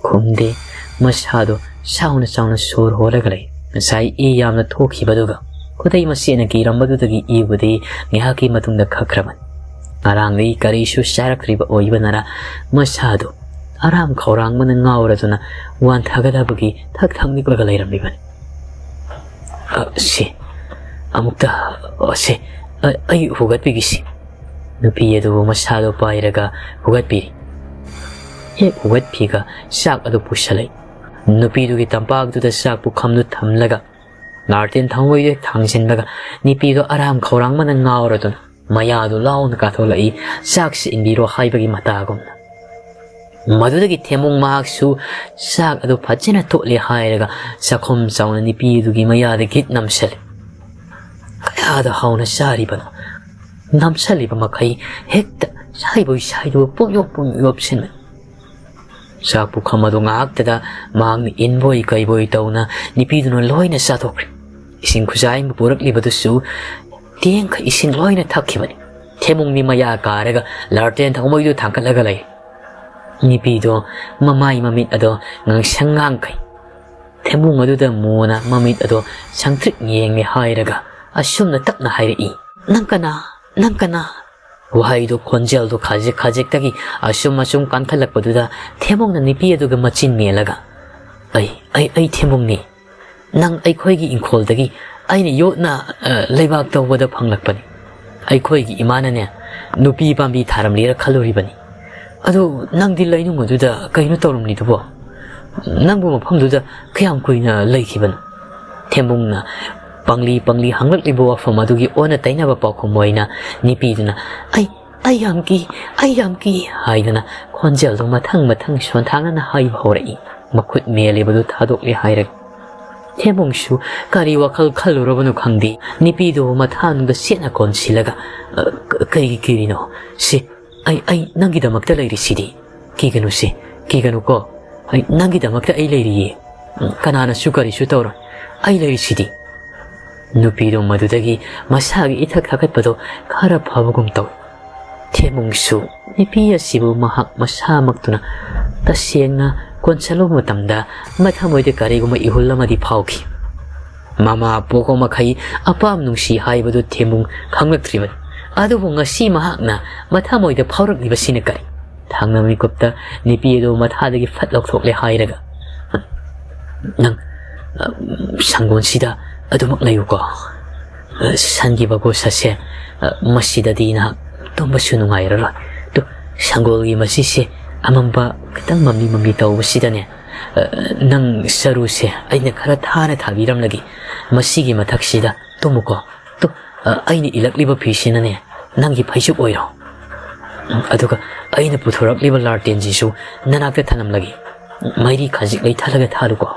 ꯈꯨꯝꯗꯦ꯫ ꯃꯁꯥꯗꯣ ꯆꯥꯎꯅ ꯆꯥꯎꯅ ꯁꯣꯔ ꯍꯣꯜꯂꯒ ꯂꯩ꯫ ꯉꯁꯥꯏ ꯏ ꯌꯥꯝꯅ ꯊꯣꯛꯈꯤꯕꯗꯨꯒ ꯈꯨꯗꯩ ꯃꯆꯦꯠꯅ ꯀꯤꯔꯝꯕꯗꯨꯗꯒꯤ ꯏꯕꯨꯗꯤ ꯉꯥꯏꯍꯥꯛꯀꯤ ꯃꯇꯨꯡꯗ ꯈꯛꯈ꯭ꯔꯕꯅꯤ꯫ ꯉꯔꯥꯡꯗꯒꯤ ꯀꯔꯤꯁꯨ ꯆꯥꯔꯛꯇ꯭ꯔꯤꯕ ꯑꯣꯏꯕꯅꯔ ꯃꯁꯥꯗꯣ ꯑꯔꯥꯝ ꯈꯧꯔꯥꯡꯕꯅ ꯉꯥꯎꯔꯗꯨꯅ ꯋꯥꯟꯊꯒꯗꯕꯒꯤ ꯊꯛ ꯊꯛ ꯅꯤꯛꯂꯒ ꯂꯩꯔꯝꯂꯤꯕꯅꯤ꯫ "ꯑ, ꯁꯤ, ꯑꯃꯨꯛꯇ, ꯑ, ꯁꯤ, ꯑ, ꯑꯩ ꯍꯨꯒꯠꯄꯤꯒꯦꯁꯤ꯫" ꯅꯨꯄꯤ ꯑꯗꯨꯕꯨ ꯃꯁꯥꯗꯣ ꯄꯥꯏꯔꯒ ꯍꯨꯒꯠꯄꯤꯔꯤ꯫ ꯍꯦꯛ ꯍꯨꯒꯠꯄꯤꯒ ꯆꯥꯛ ꯑꯗꯨ ꯄꯨꯁꯜꯂꯛꯏ꯫ ꯅꯨꯄꯤꯗꯨꯒꯤ ꯇꯝꯄꯥꯛꯇꯨꯗ ꯆꯥꯛ ꯄꯨꯈꯝꯗꯨ ꯊꯝꯂꯒ ꯂꯥꯔꯇꯦꯟ ꯊꯥꯎꯃꯩꯗꯨ ꯍꯦꯛ ꯊꯥꯡꯖꯤꯟꯕꯒ ꯅꯨꯄꯤꯗꯣ ꯑꯔꯥꯝ ꯈꯧꯔꯥꯡꯕꯅ ꯉꯥꯎꯔꯗꯨꯅ ꯃꯌꯥꯗꯨ ꯂꯥꯎꯅ ꯀꯥꯊꯣꯛꯂꯛꯏ, ꯆꯥꯛꯁꯤ ꯏꯟꯕꯤꯔꯣ ꯍꯥꯏꯕꯒꯤ ꯃꯇꯥꯒꯨꯝꯅ꯫ ꯃꯗꯨꯗꯒꯤ ꯊꯦꯝꯃꯨꯡ ꯃꯍꯥꯛꯁꯨ ꯆꯥꯛ ꯑꯗꯨ ꯐꯖꯅ ꯇꯣꯠꯂꯦ ꯍꯥꯏꯔꯒ ꯆꯥꯛꯈꯨꯝ ꯆꯥꯎꯅ ꯅꯨꯄꯤ ꯑꯗꯨꯒꯤ ꯃꯌꯥꯗ ꯒꯤꯠ ꯅꯝꯁꯤꯜꯂꯤ꯫ ꯀꯌꯥꯗ ꯍꯥꯎꯅ ꯆꯥꯔꯤꯕꯅꯣ! ꯅꯝꯁꯤꯜꯂꯤꯕ ꯃꯈꯩ ꯍꯦꯛꯇ ꯁꯥꯏꯕꯣꯏ ꯁꯥꯏꯗꯕ ꯄꯨꯡꯌꯣꯞ ꯄꯨꯡꯌꯣꯞ ꯌꯣꯞꯁꯤꯟꯕꯅꯤ꯫ ꯆꯥꯛ ꯄꯨꯈꯝ ꯑꯗꯨ ꯉꯥꯏꯍꯥꯛꯇꯗ ꯃꯍꯥꯛꯅ ꯏꯟꯕꯣꯏ ꯀꯩꯕꯣꯏ ꯇꯧꯅ ꯅꯨꯄꯤꯗꯨꯅ ꯂꯣꯏꯅ ꯆꯥꯊꯣꯛꯈ꯭ꯔꯦ꯫ ꯏꯁꯤꯡ ꯈꯨꯖꯥꯏ ꯑꯃ ꯄꯨꯔꯛꯂꯤꯕꯗꯨꯁꯨ ꯇꯦꯡꯈ ꯏꯁꯤꯡ ꯂꯣꯏꯅ ꯊꯛꯈꯤꯕꯅꯤ꯫ ꯊꯦꯝꯕꯨꯡꯗꯤ ꯃꯌꯥ ꯀꯥꯔꯒ ꯂꯥꯔꯇꯦꯟ ꯊꯥꯎꯃꯩꯗꯨ ꯊꯥꯡꯒꯠꯂꯒ ꯂꯩ꯫ ꯅꯨꯄꯤꯗꯣ ꯃꯃꯥꯏ ꯃꯃꯤꯠ ꯑꯗꯣ ꯉꯥꯡꯁꯪ ꯉꯥꯡꯈꯩ꯫ ꯊꯦꯝꯕꯨꯡ ꯑꯗꯨꯗ ꯃꯣꯅ ꯃꯃꯤꯠ ꯑꯗꯣ ꯁꯪꯇ꯭ꯔꯤꯛ ꯌꯦꯡꯂꯦ ꯍꯥꯏꯔꯒ ꯑꯁꯨꯝꯅ ꯇꯞꯅ ꯍꯥꯏꯔꯛꯏ, "ꯅꯪ ꯀꯅꯥ? ꯅꯪ ꯀꯅꯥ?" ꯋꯥꯍꯩꯗꯨ ꯈꯣꯟꯖꯦꯜꯗꯨ ꯈꯖꯤꯛ ꯈꯖꯤꯛꯇꯒꯤ ꯑꯁꯨꯝ ꯑꯁꯨꯝ ꯀꯟꯈꯠꯂꯛꯄꯗꯨꯗ ꯊꯦꯝꯕꯨꯡꯅ ꯅꯨꯄꯤ ꯑꯗꯨꯒ ꯃꯆꯤꯟ ꯃꯦꯜꯂꯒ, "ꯑꯩ, ꯑꯩ, ꯑꯩ ꯊꯦꯝꯕꯨꯡꯅꯤ꯫ ꯅꯪ ꯑꯩꯈꯣꯏꯒꯤ ꯏꯪꯈꯣꯜꯗꯒꯤ ꯑꯩꯅ ꯌꯣꯠꯅ, ꯑ, ꯂꯩꯕꯥꯛ ꯇꯧꯕꯗ ꯐꯪꯂꯛꯄꯅꯤ꯫ ꯑꯩꯈꯣꯏꯒꯤ ꯏꯃꯥꯅꯅꯦ, ꯅꯨꯄꯤ ꯄꯥꯝꯕꯤ ꯊꯥꯔꯝꯂꯤꯔ ꯈꯜꯂꯨꯔꯤꯕꯅꯤ꯫ ꯑꯗꯨ ꯅꯪꯗꯤ ꯂꯩꯅꯨꯡ ꯑꯗꯨꯗ ꯀꯩꯅꯣ ꯇꯧꯔꯝꯂꯤꯗꯨꯕꯣ? ꯅꯪꯕꯨ ꯃꯐꯝꯗꯨꯗ ꯀꯌꯥꯝ ꯀꯨꯏꯅ ꯂꯩꯈꯤꯕꯅꯣ?" ꯊꯦꯝꯕꯨꯡꯅ ꯄꯪꯂꯤ ꯄꯪꯂꯤ ꯍꯪꯂꯛꯂꯤꯕ ꯋꯥꯐꯝ ꯑꯗꯨꯒꯤ ꯑꯣꯟꯅ ꯇꯩꯅꯕ ꯄꯥꯎꯈꯨꯝ ꯑꯣꯏꯅ ꯅꯨꯄꯤꯗꯨꯅ, "ꯑꯩ, ꯑꯩ ꯌꯥꯝ ꯀꯤ, ꯑꯩ ꯌꯥꯝ ꯀꯤ" ꯍꯥꯏꯗꯨꯅ ꯈꯣꯟꯖꯦꯜꯗꯨ ꯃꯊꯪ ꯃꯊꯪ ꯁꯣꯟꯊꯥꯡꯅꯅ ꯍꯥꯏꯕ ꯍꯧꯔꯛꯏ꯫ ꯃꯈꯨꯠ ꯃꯦꯜꯂꯤꯕꯗꯨ ꯊꯥꯗꯣꯛꯂꯦ ꯍꯥꯏꯔꯒ꯫ ꯊꯦꯝꯕꯨꯡꯁꯨ ꯀꯔꯤ ꯋꯥꯈꯜ ꯈꯜꯂꯨꯔꯕꯅꯣ ꯈꯪꯗꯦ, ꯅꯨꯄꯤꯗꯨ ꯃꯊꯥꯅꯨꯡꯗ ꯁꯦꯠꯅ ꯀꯣꯟꯁꯤꯜꯂꯒ, "ꯑ, ꯀ-, ꯀꯩꯒꯤ ꯀꯤꯔꯤꯅꯣ? ꯁꯤ, ꯑꯩ, ꯑꯩ ꯅꯪꯒꯤꯗꯃꯛꯇ ꯂꯩꯔꯤꯁꯤꯗꯤ꯫ ꯀꯤꯒꯅꯨꯁꯦ, ꯀꯤꯒꯅꯨꯀꯣ꯫ ꯑꯩ, ꯅꯪꯒꯤꯗꯃꯛꯇ ꯑꯩ ꯂꯩꯔꯤꯌꯦ꯫ ꯀꯅꯥꯅꯁꯨ ꯀꯔꯤꯁꯨ ꯇꯧꯔꯣꯏ꯫ ꯑꯩ ꯂꯩꯔꯤꯁꯤꯗꯤ꯫" ꯅꯨꯄꯤꯗꯣ ꯃꯗꯨꯗꯒꯤ ꯃꯁꯥꯒꯤ ꯏꯊꯛ ꯊꯛꯀꯠꯄꯗꯣ ꯈꯔ ꯐꯕꯒꯨꯝ ꯇꯧꯏ꯫ ꯊꯦꯝꯕꯨꯡꯁꯨ ꯅꯨꯄꯤ ꯑꯁꯤꯕꯨ ꯃꯍꯥꯛ ꯃꯁꯥꯃꯛꯇꯨꯅ ꯇꯁꯦꯡꯅ ꯀꯣꯟꯁꯤꯜꯂꯨꯕ ꯃꯇꯝꯗ ꯃꯊꯃꯣꯏꯗ ꯀꯔꯤꯒꯨꯝꯕ ꯏꯍꯨꯜ ꯑꯃꯗꯤ ꯐꯥꯎꯈꯤ꯫ ꯃꯃꯥ ꯄꯣꯛꯄ ꯃꯈꯩ ꯑꯄꯥꯝ ꯅꯨꯡꯁꯤ ꯍꯥꯏꯕꯗꯨ ꯊꯦꯝꯕꯨꯡ ꯈꯪꯂꯛꯇ꯭ꯔꯤꯕꯅꯤ꯫ ꯑꯗꯨꯕꯨ ꯉꯁꯤ ꯃꯍꯥꯛꯅ ꯃꯊꯃꯣꯏꯗ ꯐꯥꯎꯔꯛꯂꯤꯕꯁꯤꯅ ꯀꯔꯤ? ꯊꯥꯡꯅ ꯃꯤꯀꯨꯞꯇ ꯅꯨꯄꯤ ꯑꯗꯨ ꯃꯊꯥꯗꯒꯤ ꯐꯠ ꯂꯧꯊꯣꯛꯂꯦ ꯍꯥꯏꯔꯒ, "ꯅꯪ, ꯑ, ꯁꯪꯒꯣꯟꯁꯤꯗ ꯑꯗꯨꯃꯛ ꯂꯩꯌꯨꯀꯣ꯫ ꯑ, ꯁꯟꯒꯤ ꯃꯒꯨꯟ ꯑꯁꯦ, ꯑ, ꯃꯁꯤꯗꯗꯤ ꯅꯍꯥꯛ ꯇꯨꯝꯕꯁꯨ ꯅꯨꯡꯉꯥꯏꯔꯔꯣꯏ꯫ ꯑꯗꯨ ꯁꯪꯒꯣꯜꯒꯤ ꯃꯆꯤꯁꯦ ꯑꯃꯝꯕ ꯈꯤꯇꯪ ꯃꯝꯂꯤ ꯃꯝꯂꯤ ꯇꯧꯕꯁꯤꯗꯅꯦ, ꯑ, ꯅꯪ ꯆꯔꯨꯁꯦ ꯑꯩꯅ ꯈꯔ ꯊꯥꯅ ꯊꯥꯕꯤꯔꯝꯂꯒꯦ꯫ ꯃꯁꯤꯒꯤ ꯃꯊꯛꯁꯤꯗ ꯇꯨꯝꯃꯨꯀꯣ꯫ ꯇꯨ, ꯑ, ꯑꯩꯅ ꯏꯜꯂꯛꯂꯤꯕ ꯐꯤꯁꯤꯅꯅꯦ ꯅꯪꯒꯤ ꯐꯩꯖꯨꯞ ꯑꯣꯏꯔꯣ꯫ ꯑꯗꯨꯒ ꯑꯩꯅ ꯄꯨꯊꯣꯔꯛꯂꯤꯕ ꯂꯥꯔꯇꯦꯟꯁꯤꯁꯨ ꯅꯅꯥꯛꯇ ꯊꯅꯝꯂꯒꯦ꯫ ꯃꯩꯔꯤ ꯈꯖꯤꯛ ꯂꯩꯊꯂꯒ ꯊꯥꯜꯂꯨꯀꯣ꯫"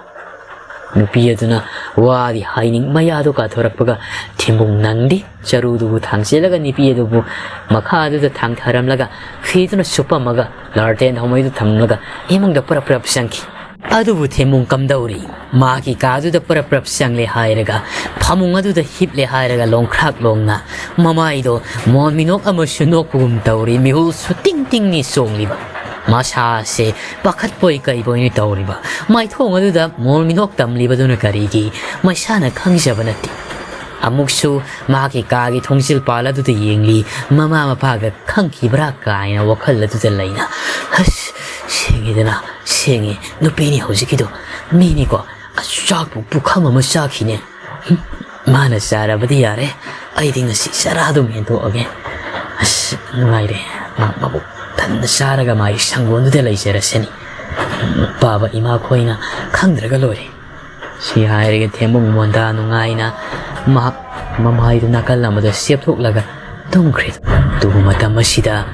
ꯅꯨꯄꯤ ꯑꯗꯨꯅ ꯋꯥꯗꯤ ꯍꯥꯏꯅꯤꯡ ꯃꯌꯥꯗꯨ ꯀꯥꯊꯣꯔꯛꯄꯒ ꯊꯦꯝꯕꯨꯡ ꯅꯪꯗꯤ ꯆꯔꯨꯗꯨꯕꯨ ꯊꯥꯡꯖꯤꯜꯂꯒ ꯅꯨꯄꯤ ꯑꯗꯨꯕꯨ ꯃꯈꯥꯗꯨꯗ ꯊꯥꯡꯊꯔꯝꯂꯒ ꯐꯤꯗꯨꯅ ꯁꯨꯞꯄꯝꯃꯒ ꯂꯥꯔꯇꯦꯟ ꯊꯥꯎꯃꯩꯗꯨ ꯊꯝꯂꯒ ꯏꯃꯨꯡꯗ ꯄꯨꯔꯞ ꯄꯨꯔꯞ ꯆꯪꯈꯤ꯫ ꯑꯗꯨꯕꯨ ꯊꯦꯝꯃꯨꯡ ꯀꯝꯗꯧꯔꯤ? ꯃꯥꯒꯤ ꯀꯥꯗꯨꯗ ꯄꯔꯞ ꯄꯔꯞ ꯆꯪꯂꯦ ꯍꯥꯏꯔꯒ, ꯐꯃꯨꯡ ꯑꯗꯨꯗ ꯍꯤꯞꯂꯦ ꯍꯥꯏꯔꯒ ꯂꯣꯡꯈ꯭ꯔꯥꯛ ꯂꯣꯡꯅ ꯃꯃꯥꯏꯗꯣ ꯃꯣꯟ ꯃꯤꯅꯣꯛ ꯑꯃꯁꯨ ꯅꯣꯛꯄꯒꯨꯝ ꯇꯧꯔꯤ, ꯃꯤꯍꯨꯜꯁꯨ ꯇꯤꯡ ꯇꯤꯡꯅꯤ ꯆꯣꯡꯂꯤꯕ꯫ ꯃꯁꯥꯁꯦ ꯄꯥꯈꯠꯄꯣꯏ ꯀꯩꯕꯣꯏꯅꯤ ꯇꯧꯔꯤꯕ꯫ ꯃꯥꯏꯊꯣꯡ ꯑꯗꯨꯗ ꯃꯣꯟ ꯃꯤꯅꯣꯛ ꯇꯝꯂꯤꯕꯗꯨꯅ ꯀꯔꯤꯒꯤ? ꯃꯁꯥꯅ ꯈꯪꯖꯕ ꯅꯠꯇꯦ꯫ ꯑꯃꯨꯛꯁꯨ ꯃꯥꯒꯤ ꯀꯥꯒꯤ ꯊꯣꯡꯖꯤꯜ ꯄꯥꯜ ꯑꯗꯨꯗ ꯌꯦꯡꯂꯤ, ꯃꯃꯥ ꯃꯄꯥꯒ ꯈꯪꯈꯤꯕ꯭ꯔꯥ ꯀꯥꯏꯅ ꯋꯥꯈꯜ ꯑꯗꯨꯗ ꯂꯩꯅ꯫ "ꯑꯁ, ꯁꯦꯡꯉꯦꯗꯅ, ꯁꯦꯡꯉꯦ, ꯅꯨꯄꯤꯅꯤ ꯍꯧꯖꯤꯛꯀꯤꯗꯣ, ꯃꯤꯅꯤꯀꯣ, ꯑꯁ, ꯆꯥꯛꯄꯨ ꯄꯨꯈꯝ ꯑꯃ ꯆꯥꯈꯤꯅꯦ꯫ ꯍꯨꯝ, ꯃꯥꯅ ꯆꯥꯔꯕꯗꯤ ꯌꯥꯔꯦ, ꯑꯩꯗꯤ ꯉꯁꯤ ꯆꯔꯥ ꯑꯗꯨꯝ ꯍꯦꯟꯗꯣꯛꯑꯒꯦ꯫ ꯑꯁ, ꯅꯨꯡꯉꯥꯏꯔꯦ, ꯃꯥ ꯃꯕꯨꯛ ꯊꯟꯅ ꯆꯥꯔꯒ ꯃꯥꯒꯤ ꯁꯪꯒꯣꯟꯗꯨꯗ ꯂꯩꯖꯔꯁꯅꯤ꯫ ꯄꯥꯕ ꯏꯃꯥ ꯈꯣꯏꯅ ꯈꯪꯗ꯭ꯔꯒ ꯂꯣꯏꯔꯦ"꯫ ꯁꯤ ꯍꯥꯏꯔꯒ ꯊꯦꯝꯕꯨꯡ ꯃꯣꯟꯗꯥ ꯅꯨꯡꯉꯥꯏꯅ ꯃꯍꯥꯛ ꯃꯃꯥꯏꯗꯨ ꯅꯥꯀꯜ ꯑꯃꯗ ꯁꯦꯞꯊꯣꯛꯂꯒ ꯇꯨꯝꯈ꯭ꯔꯦ꯫ ꯑꯗꯨꯕꯨ ꯃꯇꯝ ꯑꯁꯤꯗ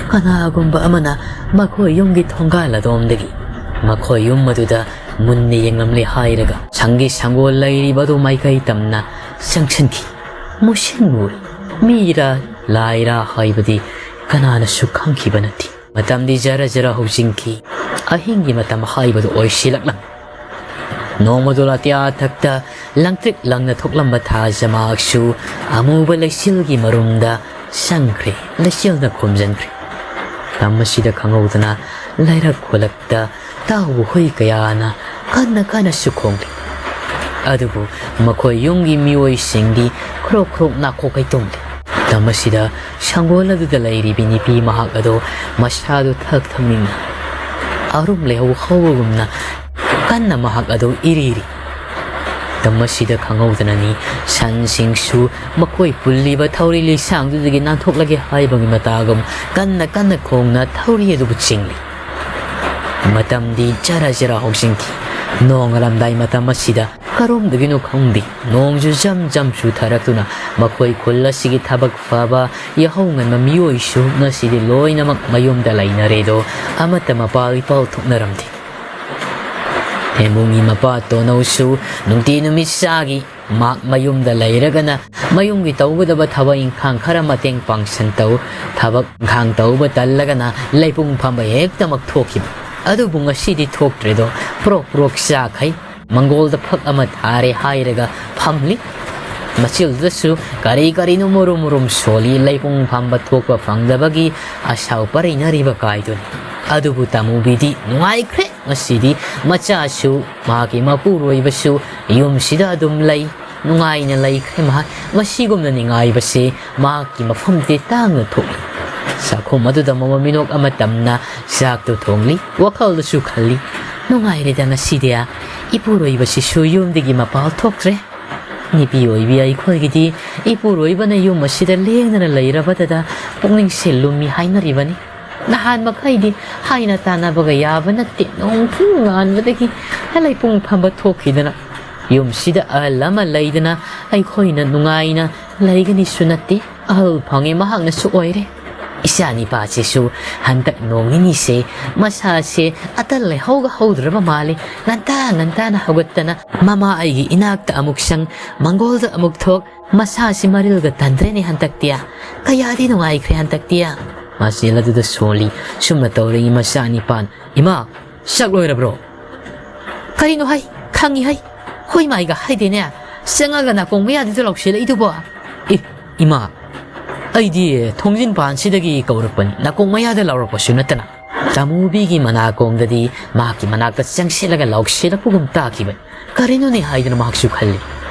ꯀꯅꯥꯒꯨꯝꯕ ꯑꯃꯅ ꯃꯈꯣꯏ ꯌꯨꯝꯒꯤ ꯊꯣꯡꯒꯥꯜ ꯑꯗꯣꯝꯗꯒꯤ ꯃꯈꯣꯏ ꯌꯨꯝ ꯑꯗꯨꯗ ꯃꯨꯟꯅ ꯌꯦꯡꯂꯝꯂꯦ ꯍꯥꯏꯔꯒ ꯁꯪꯒꯤ ꯁꯪꯒꯣꯜ ꯂꯩꯔꯤꯕ ꯑꯗꯨ ꯃꯥꯏꯀꯩ ꯇꯝꯅ ꯆꯪꯁꯤꯟꯈꯤ꯫ ꯃꯨꯁꯤꯟ ꯃꯨꯔꯤ꯫ ꯃꯤꯔꯥ ꯂꯥꯏꯔꯥ ꯍꯥꯏꯕꯗꯤ ꯀꯅꯥꯅꯁꯨ ꯈꯪꯈꯤꯕ ꯅꯠꯇꯦ꯫ ꯃꯇꯝꯗꯤ ꯖꯔ ꯖꯔ ꯍꯧꯖꯤꯟꯈꯤ꯫ ꯑꯍꯤꯡꯒꯤ ꯃꯇꯝ ꯍꯥꯏꯕꯗꯨ ꯑꯣꯏꯁꯤꯜꯂꯛꯂꯝꯃꯤ꯫ ꯅꯣꯡꯃꯗꯣ ꯑꯇꯤꯌꯥ ꯊꯛꯇ ꯂꯪꯇ꯭ꯔꯤꯛ ꯂꯪꯅ ꯊꯣꯛꯂꯝꯕ ꯊꯥꯖ ꯃꯍꯥꯛꯁꯨ ꯑꯃꯨꯕ ꯂꯩꯆꯤꯜꯒꯤ ꯃꯔꯨꯝꯗ ꯆꯪꯈ꯭ꯔꯦ, ꯂꯩꯆꯤꯜꯅ ꯈꯨꯝꯖꯤꯟꯈ꯭ꯔꯦ꯫ ꯃꯇꯝ ꯑꯁꯤꯗ ꯈꯪꯍꯧꯗꯅ ꯂꯩꯔꯛ ꯈꯨꯂꯛꯇ ꯇꯥꯎꯕ ꯍꯨꯏ ꯀꯌꯥꯅ ꯀꯟꯅ ꯀꯟꯅꯁꯨ ꯈꯣꯡꯂꯤ꯫ ꯑꯗꯨꯕꯨ ꯃꯈꯣꯏ ꯌꯨꯝꯒꯤ ꯃꯤꯑꯣꯏꯁꯤꯡꯗꯤ ꯈ꯭ꯔꯣꯛ ꯈ꯭ꯔꯣꯛ ꯅꯥꯀꯣꯛ ꯀꯩ ꯇꯨꯝꯂꯤ꯫ ꯃꯇꯝ ꯑꯁꯤꯗ ꯁꯪꯒꯣꯜ ꯑꯗꯨꯗ ꯂꯩꯔꯤꯕꯤ ꯅꯨꯄꯤ ꯃꯍꯥꯛ ꯑꯗꯨ ꯃꯁꯥꯗꯨ ꯊꯛ ꯊꯛꯅꯤꯡꯅ ꯑꯔꯨꯝ ꯂꯩꯍꯧ ꯍꯧꯕꯒꯨꯝꯅ ꯀꯟꯅ ꯃꯍꯥꯛ ꯑꯗꯨ ꯏꯔꯤꯔꯤ꯫ ꯃꯇꯝ ꯑꯁꯤꯗ ꯈꯪꯍꯧꯗꯅꯅꯤ ꯁꯟꯁꯤꯡꯁꯨ ꯃꯈꯣꯏ ꯄꯨꯜꯂꯤꯕ ꯊꯧꯔꯤ ꯂꯤꯁꯥꯡꯗꯨꯗꯒꯤ ꯅꯥꯟꯊꯣꯛꯂꯒꯦ ꯍꯥꯏꯕꯒꯤ ꯃꯇꯥꯒꯨꯝ ꯀꯟꯅ ꯀꯟꯅ ꯈꯣꯡꯅ ꯊꯧꯔꯤ ꯑꯗꯨꯕꯨ ꯆꯤꯡꯂꯤ꯫ ꯃꯇꯝꯗꯤ ꯖꯔ ꯖꯔ ꯍꯧꯖꯤꯟꯈꯤ꯫ ꯅꯣꯡꯉꯥꯜꯂꯝꯗꯥꯏ ꯃꯇꯝ ꯑꯁꯤꯗ ꯀꯔꯣꯝꯗꯒꯤꯅꯣ ꯈꯪꯗꯦ, ꯅꯣꯡꯁꯨ ꯖꯝ ꯖꯝ ꯆꯨꯊꯔꯛꯇꯨꯅ ꯃꯈꯣꯏ ꯈꯨꯜ ꯑꯁꯤꯒꯤ ꯊꯕꯛ ꯐꯕ ꯌꯥꯍꯧ ꯉꯟꯕ ꯃꯤꯑꯣꯏꯁꯨ ꯉꯁꯤꯗꯤ ꯂꯣꯏꯅꯃꯛ ꯃꯌꯨꯝꯗ ꯂꯩꯅꯔꯦꯗꯣ, ꯑꯃꯠꯇ ꯃꯄꯥ ꯏꯄꯥꯎ ꯊꯣꯛꯅꯔꯝꯗꯦ꯫ ꯊꯦꯝꯕꯨꯡꯒꯤ ꯃꯄꯥ ꯇꯣꯅꯧꯁꯨ ꯅꯨꯡꯇꯤ ꯅꯨꯃꯤꯠ ꯆꯥꯒꯤ ꯃꯍꯥꯛ ꯃꯌꯨꯝꯗ ꯂꯩꯔꯒꯅ ꯃꯌꯨꯝꯒꯤ ꯇꯧꯒꯗꯕ ꯊꯕꯛ ꯏꯪꯈꯥꯡ ꯈꯔ ꯃꯇꯦꯡ ꯄꯥꯡꯁꯟ ꯇꯧ, ꯊꯕꯛ ꯏꯪꯈꯥꯡ ꯇꯧꯕ ꯇꯜꯂꯒꯅ ꯂꯩꯄꯨꯡ ꯐꯝꯕ ꯍꯦꯛꯇꯃꯛ ꯊꯣꯛꯈꯤꯕ꯫ ꯑꯗꯨꯕꯨ ꯉꯁꯤꯗꯤ ꯊꯣꯛꯇ꯭ꯔꯦꯗꯣ꯫ ꯄ꯭ꯔꯣꯛ ꯄ꯭ꯔꯣꯛ ꯆꯥꯈꯩ ꯃꯪꯒꯣꯜꯗ ꯐꯛ ꯑꯃ ꯊꯥꯔꯦ ꯍꯥꯏꯔꯒ ꯐꯝꯂꯤ꯫ ꯃꯆꯤꯜꯗꯁꯨ ꯀꯔꯤ ꯀꯔꯤꯅꯣ ꯃꯔꯨꯝ ꯃꯔꯨꯝ ꯁꯣꯜꯂꯤ, ꯂꯩꯄꯨꯡ ꯐꯝꯕ ꯊꯣꯛꯄ ꯐꯪꯗꯕꯒꯤ ꯑꯁꯥꯎ ꯄꯔꯩꯅꯔꯤꯕ ꯀꯥꯏꯗꯨꯅꯤ꯫ ꯑꯗꯨꯕꯨ ꯇꯥꯃꯨꯕꯤꯗꯤ ꯅꯨꯡꯉꯥꯏꯈ꯭ꯔꯦ꯫ ꯉꯁꯤꯗꯤ ꯃꯆꯥꯁꯨ, ꯃꯍꯥꯛꯀꯤ ꯃꯄꯨꯔꯣꯏꯕꯁꯨ ꯌꯨꯝꯁꯤꯗ ꯑꯗꯨꯝ ꯂꯩ꯫ ꯅꯨꯡꯉꯥꯏꯅ ꯂꯩꯈ꯭ꯔꯦ ꯃꯍꯥꯛ꯫ ꯃꯁꯤꯒꯨꯝꯅ ꯅꯤꯡꯉꯥꯏꯕꯁꯦ ꯃꯍꯥꯛꯀꯤ ꯃꯐꯝꯗꯤ ꯇꯥꯡꯅ ꯊꯣꯛꯏ꯫ ꯆꯥꯛꯈꯨꯝ ꯑꯗꯨꯗ ꯃꯃꯥ ꯃꯤꯅꯣꯛ ꯑꯃ ꯇꯝꯅ ꯆꯥꯛꯇꯨ ꯊꯣꯡꯂꯤ꯫ ꯋꯥꯈꯜꯗꯁꯨ ꯈꯜꯂꯤ, "ꯅꯨꯡꯉꯥꯏꯔꯦꯗ ꯉꯁꯤꯗꯤ꯫ ꯏꯄꯨꯔꯣꯏꯕꯁꯤꯁꯨ ꯌꯨꯝꯗꯒꯤ ꯃꯄꯥꯜ ꯊꯣꯛꯇ꯭ꯔꯦ꯫ ꯅꯨꯄꯤ ꯑꯣꯏꯕꯤ ꯑꯩꯈꯣꯏꯒꯤꯗꯤ ꯏꯄꯨꯔꯣꯏꯕꯅ ꯌꯨꯝ ꯑꯁꯤꯗ ꯂꯦꯡꯗꯅ ꯂꯩꯔꯕꯗꯗ ꯄꯨꯛꯅꯤꯡꯁꯦ ꯂꯨꯝꯃꯤ ꯍꯥꯏꯅꯔꯤꯕꯅꯤ꯫ ꯅꯍꯥꯟ ꯃꯈꯩꯗꯤ ꯍꯥꯏꯅ ꯇꯥꯟꯅꯕꯒ ꯌꯥꯕ ꯅꯠꯇꯦ꯫ ꯅꯣꯡ ꯆꯤꯡ ꯉꯥꯟꯕꯗꯒꯤ ꯂꯩꯄꯨꯡ ꯐꯝꯕ ꯊꯣꯛꯈꯤꯗꯅ ꯌꯨꯝꯁꯤꯗ ꯑꯍꯜ ꯑꯃ ꯂꯩꯗꯅ ꯑꯩꯈꯣꯏꯅ ꯅꯨꯡꯉꯥꯏꯅ ꯂꯩꯒꯅꯤꯁꯨ ꯅꯠꯇꯦ꯫ ꯑꯍꯜ ꯐꯪꯉꯦ ꯃꯍꯥꯛꯅꯁꯨ ꯑꯣꯏꯔꯦ꯫ ꯏꯆꯥ ꯅꯤꯄꯥꯁꯤꯁꯨ ꯍꯟꯗꯛ ꯅꯣꯡ ꯅꯤꯅꯤꯁꯦ ꯃꯁꯥꯁꯦ ꯑꯇꯜ ꯂꯩꯍꯧꯒ ꯍꯧꯗ꯭ꯔꯕ ꯃꯥꯜꯂꯤ꯫ ꯉꯟꯇꯥ ꯉꯟꯇꯥꯅ ꯍꯧꯒꯠꯇꯅ ꯃꯃꯥ ꯑꯩꯒꯤ ꯏꯅꯥꯛꯇ ꯑꯃꯨꯛ ꯆꯪ, ꯃꯪꯒꯣꯜꯗ ꯑꯃꯨꯛ ꯊꯣꯛ, ꯃꯁꯥꯁꯤ ꯃꯔꯤꯜꯒ ꯇꯟꯗ꯭ꯔꯦꯅꯦ ꯍꯟꯗꯛꯇꯤ꯫ ꯀꯌꯥꯗꯤ ꯅꯨꯡꯉꯥꯏꯈ꯭ꯔꯦ ꯍꯟꯗꯛꯇꯤ꯫" ꯃꯆꯦꯜ ꯑꯗꯨꯗ ꯁꯣꯜꯂꯤ꯫ ꯁꯨꯝꯅ ꯇꯧꯔꯛꯏ ꯃꯆꯥ ꯅꯤꯄꯥꯟ꯫ "ꯏꯃꯥ, ꯆꯥꯛ ꯂꯣꯏꯔꯕ꯭ꯔꯣ?" "ꯀꯔꯤꯅꯣ ꯍꯥꯏ? ꯈꯪꯉꯤ ꯍꯥꯏ꯫ ꯍꯣꯏ ꯃꯥꯏꯒ ꯍꯥꯏꯗꯦꯅꯦ꯫ ꯆꯪꯉꯒ ꯅꯥꯀꯣꯡ ꯃꯌꯥꯗꯨꯗ ꯂꯥꯎꯁꯤꯜꯂꯛꯏꯗꯨꯕꯣ?" "ꯑꯦ, ꯏꯃꯥ, ꯑꯩꯗꯤ ꯊꯣꯡꯖꯤꯟ ꯄꯥꯟꯁꯤꯗꯒꯤ ꯀꯧꯔꯛꯄꯅꯤ, ꯅꯥꯀꯣꯡ ꯃꯌꯥꯗ ꯂꯥꯎꯔꯛꯄꯁꯨ ꯅꯠꯇꯅ꯫" ꯇꯥꯃꯨꯕꯤꯒꯤ ꯃꯅꯥꯀꯣꯡꯗꯗꯤ ꯃꯍꯥꯛꯀꯤ ꯃꯅꯥꯛꯇ ꯆꯪꯁꯤꯜꯂꯒ ꯂꯥꯎꯁꯤꯜꯂꯛꯄꯒꯨꯝ ꯇꯥꯈꯤꯕꯅꯤ꯫ "ꯀꯔꯤꯅꯣꯅꯦ?" ꯍꯥꯏꯗꯨꯅ ꯃꯍꯥꯛꯁꯨ ꯈꯜꯂꯤ꯫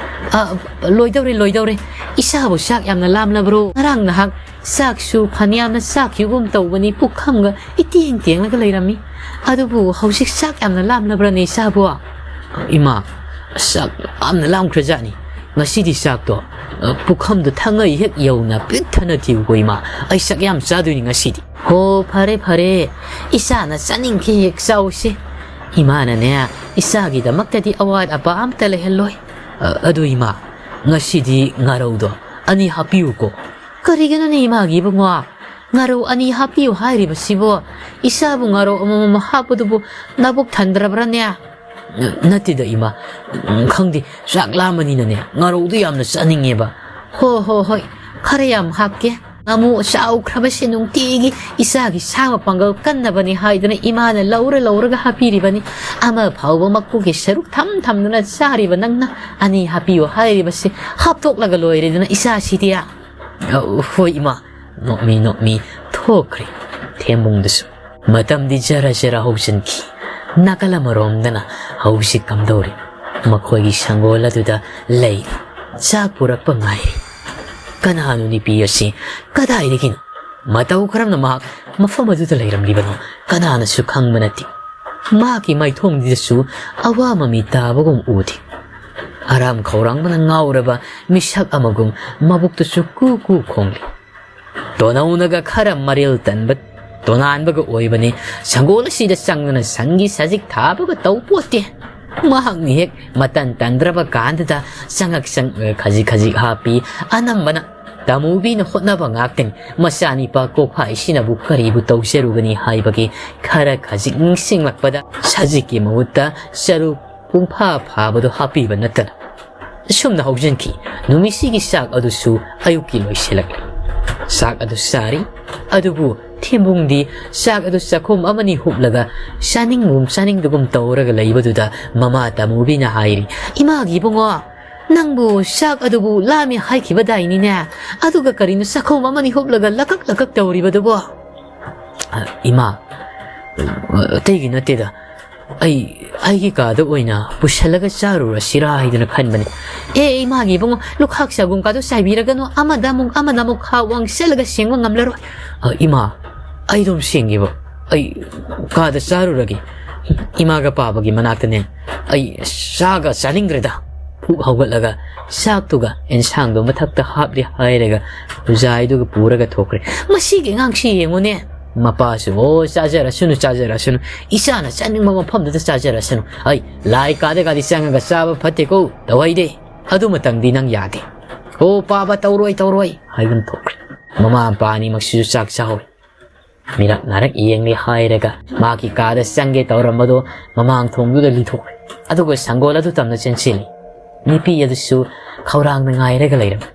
"ꯑ, ꯂꯣꯏꯗꯧꯔꯦ, ꯂꯣꯏꯗꯧꯔꯦ꯫ ꯏꯆꯥꯕꯨ ꯆꯥꯛ ꯌꯥꯝꯅ ꯂꯥꯝꯂꯕ꯭ꯔꯣ? ꯉꯔꯥꯡ ꯅꯍꯥꯛ ꯆꯥꯛꯁꯨ ꯐꯅꯌꯥꯝꯅ ꯆꯥꯈꯤꯕꯒꯨꯝ ꯇꯧꯕꯅꯤ, ꯄꯨꯈꯝꯒ ꯏꯇꯦꯡ ꯇꯦꯡꯂꯒ ꯂꯩꯔꯝꯃꯤ꯫ ꯑꯗꯨꯕꯨ ꯍꯧꯖꯤꯛ ꯆꯥꯛ ꯌꯥꯝꯅ ꯂꯥꯝꯂꯕ꯭ꯔꯅꯦ ꯏꯆꯥꯕꯨ?" "ꯏꯃꯥ, ꯆꯥꯛ ꯌꯥꯝꯅ ꯂꯥꯝꯈ꯭ꯔꯖꯥꯠꯅꯤ꯫ ꯉꯁꯤꯗꯤ ꯆꯥꯛꯇꯣ, ꯑ, ꯄꯨꯈꯝꯗꯣ ꯊꯪꯉꯩ ꯍꯦꯛ ꯌꯧꯅ ꯄꯤꯛ ꯊꯟꯅ ꯊꯤꯌꯨꯀꯣ ꯏꯃꯥ꯫ ꯑꯩ ꯆꯥꯛ ꯌꯥꯝ ꯆꯥꯗꯣꯏꯅꯤ ꯉꯁꯤꯗꯤ꯫" "ꯍꯣ, ꯐꯔꯦ, ꯐꯔꯦ꯫ ꯏꯆꯥꯅ ꯆꯥꯅꯤꯡꯈꯤ ꯍꯦꯛ ꯆꯥꯎꯁꯦ꯫" ꯏꯃꯥꯅꯅꯦ, ꯏꯆꯥꯒꯤꯗꯃꯛꯇꯗꯤ ꯑꯋꯥꯠ ꯑꯄꯥ ꯑꯝꯇ ꯂꯩꯍꯜꯂꯣꯏ꯫ "ꯑ, ꯑꯗꯨ ꯏꯃꯥ, ꯉꯁꯤꯗꯤ ꯉꯥꯔꯧꯗꯣ ꯑꯅꯤ ꯍꯥꯞꯄꯤꯌꯨꯀꯣ꯫" "ꯀꯔꯤꯒꯤꯅꯣꯅꯦ ꯏꯃꯥꯒꯤ ꯏꯕꯨꯡꯉꯣ? ꯉꯥꯔꯧ ꯑꯅꯤ ꯍꯥꯞꯄꯤꯌꯨ ꯍꯥꯏꯔꯤꯕꯁꯤꯕꯨ? ꯏꯆꯥꯕꯨ ꯉꯥꯔꯧ ꯑꯃꯃꯝ ꯍꯥꯞꯄꯗꯨꯕꯨ ꯅꯕꯨꯛ ꯊꯟꯗ꯭ꯔꯕ꯭ꯔꯅꯦ?" "ꯅꯠꯇꯦꯗ ꯏꯃꯥ, ꯎꯝ, ꯈꯪꯗꯦ, ꯆꯥꯛ ꯂꯥꯝꯃꯅꯤꯅꯅꯦ, ꯉꯥꯔꯧꯗꯣ ꯌꯥꯝꯅ ꯆꯥꯅꯤꯡꯉꯦꯕ꯫" "ꯍꯣ, ꯍꯣ, ꯍꯣꯏ, ꯈꯔ ꯌꯥꯝ ꯍꯥꯞꯀꯦ꯫ ꯉꯥꯃꯨ ꯆꯥꯎꯈ꯭ꯔꯕꯁꯦ ꯅꯨꯡꯇꯤꯒꯤ ꯏꯆꯥꯒꯤ ꯁꯥ ꯃꯄꯥꯡꯒꯜ ꯀꯟꯅꯕꯅꯤ ꯍꯥꯏꯗꯨꯅ ꯏꯃꯥꯅ ꯂꯧꯔ ꯂꯧꯔꯒ ꯍꯥꯞꯄꯤꯔꯤꯕꯅꯤ꯫ ꯑꯃ ꯐꯥꯎꯕ ꯃꯀꯨꯒꯤ ꯁꯔꯨꯛ ꯊꯝ ꯊꯝꯗꯨꯅ ꯆꯥꯔꯤꯕ ꯅꯪꯅ ꯑꯅꯤ ꯍꯥꯞꯄꯤꯌꯨ ꯍꯥꯏꯔꯤꯕꯁꯦ ꯍꯥꯞꯇꯣꯛꯂꯒ ꯂꯣꯏꯔꯦꯗꯅ ꯏꯆꯥꯁꯤꯗꯤ꯫ "ꯑ, ꯍꯣꯏ ꯏꯃꯥ", ꯅꯣꯛꯃꯤ ꯅꯣꯛꯃꯤ ꯊꯣꯛꯈ꯭ꯔꯦ ꯊꯦꯝꯕꯨꯡꯗꯨꯁꯨ꯫ ꯃꯇꯝꯗꯤ ꯖꯔ ꯖꯔ ꯍꯧꯖꯤꯟꯈꯤ꯫ ꯅꯥꯀꯜ ꯑꯃꯔꯣꯝꯗꯅ ꯍꯧꯖꯤꯛ ꯀꯝꯗꯧꯔꯤ? ꯃꯈꯣꯏꯒꯤ ꯁꯪꯒꯣꯜ ꯑꯗꯨꯗ ꯂꯩ꯫ ꯆꯥꯛ ꯄꯨꯔꯛꯄ ꯉꯥꯏꯔꯤ꯫ ꯀꯅꯥꯅꯣ ꯅꯨꯄꯤ ꯑꯁꯤ? ꯀꯗꯥꯏꯗꯒꯤꯅꯣ? ꯃꯇꯧ ꯀꯔꯝꯅ ꯃꯍꯥꯛ ꯃꯐꯝ ꯑꯗꯨꯗ ꯂꯩꯔꯝꯂꯤꯕꯅꯣ? ꯀꯅꯥꯅꯁꯨ ꯈꯪꯕ ꯅꯠꯇꯦ꯫ ꯃꯍꯥꯛꯀꯤ ꯃꯥꯏꯊꯣꯡꯗꯨꯗꯁꯨ ꯑꯋꯥ ꯃꯃꯤ ꯇꯥꯕꯒꯨꯝ ꯎꯗꯦ꯫ ꯑꯔꯥꯝ ꯈꯧꯔꯥꯡꯕꯅ ꯉꯥꯎꯔꯕ ꯃꯤꯁꯛ ꯑꯃꯒꯨꯝ ꯃꯕꯨꯛꯇꯨꯁꯨ ꯀꯨ ꯀꯨ ꯈꯣꯡꯂꯤ꯫ ꯇꯣꯅꯧꯅꯒ ꯈꯔ ꯃꯔꯤꯜ ꯇꯟꯕ ꯇꯣꯅꯥꯟꯕꯒ ꯑꯣꯏꯕꯅꯤ꯫ ꯁꯪꯒꯣꯜ ꯑꯁꯤꯗ ꯆꯪꯗꯅ ꯁꯟꯒꯤ ꯁꯖꯤꯛ ꯊꯥꯕꯒ ꯇꯧ ꯄꯣꯠꯇꯦ꯫ ꯃꯍꯥꯛꯅ ꯍꯦꯛ ꯃꯇꯟ ꯇꯟꯗ꯭ꯔꯕ ꯀꯥꯟꯗꯨꯗ ꯆꯪꯉꯛ ꯆꯪ ꯈꯖꯤꯛ ꯈꯖꯤꯛ ꯍꯥꯞꯄꯤ꯫ ꯑꯅꯝꯕꯅ ꯇꯥꯃꯨꯕꯤꯅ ꯍꯣꯠꯅꯕ ꯉꯥꯛꯇꯅꯤ꯫ ꯃꯆꯥꯅꯤꯄꯥ ꯀꯣꯛꯐꯥꯏꯁꯤꯅꯕꯨ ꯀꯔꯤꯕꯨ ꯇꯧꯖꯔꯨꯒꯅꯤ ꯍꯥꯏꯕꯒꯤ ꯈꯔ ꯈꯖꯤꯛ ꯅꯤꯡꯁꯤꯡꯂꯛꯄꯗ ꯁꯖꯤꯛꯀꯤ ꯃꯍꯨꯠꯇ ꯆꯔꯨ ꯄꯨꯡꯐꯥ ꯐꯥꯕꯗꯨ ꯍꯥꯞꯄꯤꯕ ꯅꯠꯇꯅ꯫ ꯑꯁꯨꯝꯅ ꯍꯧꯖꯤꯟꯈꯤ꯫ ꯅꯨꯃꯤꯠꯁꯤꯒꯤ ꯆꯥꯛ ꯑꯗꯨꯁꯨ ꯑꯌꯨꯛꯀꯤ ꯂꯣꯏꯁꯤꯜꯂꯛꯂꯦ꯫ ꯆꯥꯛ ꯑꯗꯨ ꯆꯥꯔꯤ꯫ ꯑꯗꯨꯕꯨ ꯊꯦꯝꯕꯨꯡꯗꯤ ꯆꯥꯛ ꯑꯗꯨ ꯆꯥꯛꯈꯨꯝ ꯑꯃꯅꯤ ꯍꯨꯞꯂꯒ ꯆꯥꯅꯤꯡꯒꯨꯝ ꯆꯥꯅꯤꯡꯗꯒꯨꯝ ꯇꯧꯔꯒ ꯂꯩꯕꯗꯨꯗ ꯃꯃꯥ ꯇꯥꯃꯨꯕꯤꯅ ꯍꯥꯏꯔꯤ, "ꯏꯃꯥꯒꯤ ꯏꯕꯨꯡꯉꯣ, ꯅꯪꯕꯨ ꯆꯥꯛ ꯑꯗꯨꯕꯨ ꯂꯥꯝꯃꯤ ꯍꯥꯏꯈꯤꯕꯗꯥꯏꯅꯤꯅꯦ? ꯑꯗꯨꯒ ꯀꯔꯤꯅꯣ ꯆꯥꯛꯈꯨꯝ ꯑꯃꯅꯤ ꯍꯨꯞꯂꯒ ꯂꯀꯛ ꯂꯀꯛ ꯇꯧꯔꯤꯕꯗꯨꯕꯣ?" "ꯑ, ꯏꯃꯥ, ꯑ, ꯑꯇꯩꯒꯤ ꯅꯠꯇꯦꯗ꯫ ꯑꯩ ꯑꯩꯒꯤ ꯀꯥꯗ ꯑꯣꯏꯅ ꯄꯨꯁꯜꯂꯒ ꯆꯥꯔꯨꯔꯁꯤꯔꯥ ꯍꯥꯏꯗꯨꯅ ꯈꯟꯕꯅꯤ꯫" "ꯑꯦ, ꯏꯃꯥꯒꯤ ꯏꯕꯨꯡꯉꯣ, ꯂꯨꯈꯥꯛ ꯆꯒꯨꯝ ꯀꯥꯗꯣ ꯆꯥꯏꯕꯤꯔꯒꯅꯨ, ꯑꯃꯗ ꯑꯃꯨꯛ, ꯑꯃꯗ ꯑꯃꯨꯛ ꯈꯥ ꯋꯥꯡ ꯆꯠꯂꯒ ꯁꯦꯡꯕ ꯉꯝꯂꯔꯣꯏ꯫" "ꯑ, ꯏꯃꯥ, ꯑꯩ ꯑꯗꯨꯝ ꯁꯦꯡꯒꯦꯕ꯫ ꯑꯩ ꯀꯥꯗ ꯆꯥꯔꯨꯔꯒꯦ꯫ ꯏꯃꯥꯒ ꯄꯥꯕꯒꯤ ꯃꯅꯥꯛꯇꯅꯦ꯫ ꯑꯩ ꯆꯥꯒ ꯆꯥꯅꯤꯡꯗ꯭ꯔꯦꯗ꯫" ꯐꯨꯛ ꯍꯧꯒꯠꯂꯒ ꯆꯥꯛꯇꯨꯒ ꯑꯦꯟꯁꯥꯡꯗꯣ ꯃꯊꯛꯇ ꯍꯥꯞꯂꯦ ꯍꯥꯏꯔꯒ ꯈꯨꯖꯥꯏꯗꯨꯒ ꯄꯨꯔꯒ ꯊꯣꯛꯈ꯭ꯔꯦ꯫ "ꯃꯁꯤꯒꯤ ꯑꯉꯥꯡꯁꯤ ꯌꯦꯡꯉꯨꯅꯦ꯫" ꯃꯄꯥꯁꯨ, "ꯑꯣ, ꯆꯥꯖꯔꯁꯅꯨ, ꯆꯥꯖꯔꯁꯅꯨ꯫ ꯏꯆꯥꯅ ꯆꯥꯅꯤꯡꯕ ꯃꯐꯝꯗꯨꯗ ꯆꯥꯖꯔꯁꯅꯨ꯫ ꯑꯩ ꯂꯥꯏ ꯀꯥꯗꯒꯗꯤ ꯆꯪꯉꯒ ꯆꯥꯕ ꯐꯠꯇꯦꯀꯣ, ꯇꯧꯍꯩꯗꯦ꯫ ꯑꯗꯨꯃꯇꯪꯗꯤ ꯅꯪ ꯌꯥꯗꯦ꯫ ꯑꯣ, ꯄꯥꯕ ꯇꯧꯔꯣꯏ, ꯇꯧꯔꯣꯏ," ꯍꯥꯏꯗꯨꯅ ꯊꯣꯛꯈ꯭ꯔꯦ꯫ ꯃꯃꯥ ꯃꯄꯥ ꯑꯅꯤꯃꯛꯁꯤꯁꯨ ꯆꯥꯛ ꯆꯥꯍꯧꯏ꯫ ꯃꯤꯔꯛ ꯅꯥꯔꯛ ꯌꯦꯡꯂꯦ ꯍꯥꯏꯔꯒ ꯃꯥꯒꯤ ꯀꯥꯗ ꯆꯪꯒꯦ ꯇꯧꯔꯝꯕꯗꯣ ꯃꯃꯥꯡ ꯊꯣꯡꯗꯨꯗ ꯂꯤꯊꯣꯛꯈ꯭ꯔꯦ꯫ ꯑꯗꯨꯒ ꯁꯪꯒꯣꯜ ꯑꯗꯨ ꯇꯝꯅ ꯆꯦꯟꯁꯤꯜꯂꯤ꯫ ꯅꯨꯄꯤ ꯑꯗꯨꯁꯨ ꯈꯧꯔꯥꯡꯅ ꯉꯥꯏꯔꯒ ꯂꯩꯔꯝꯃꯤ꯫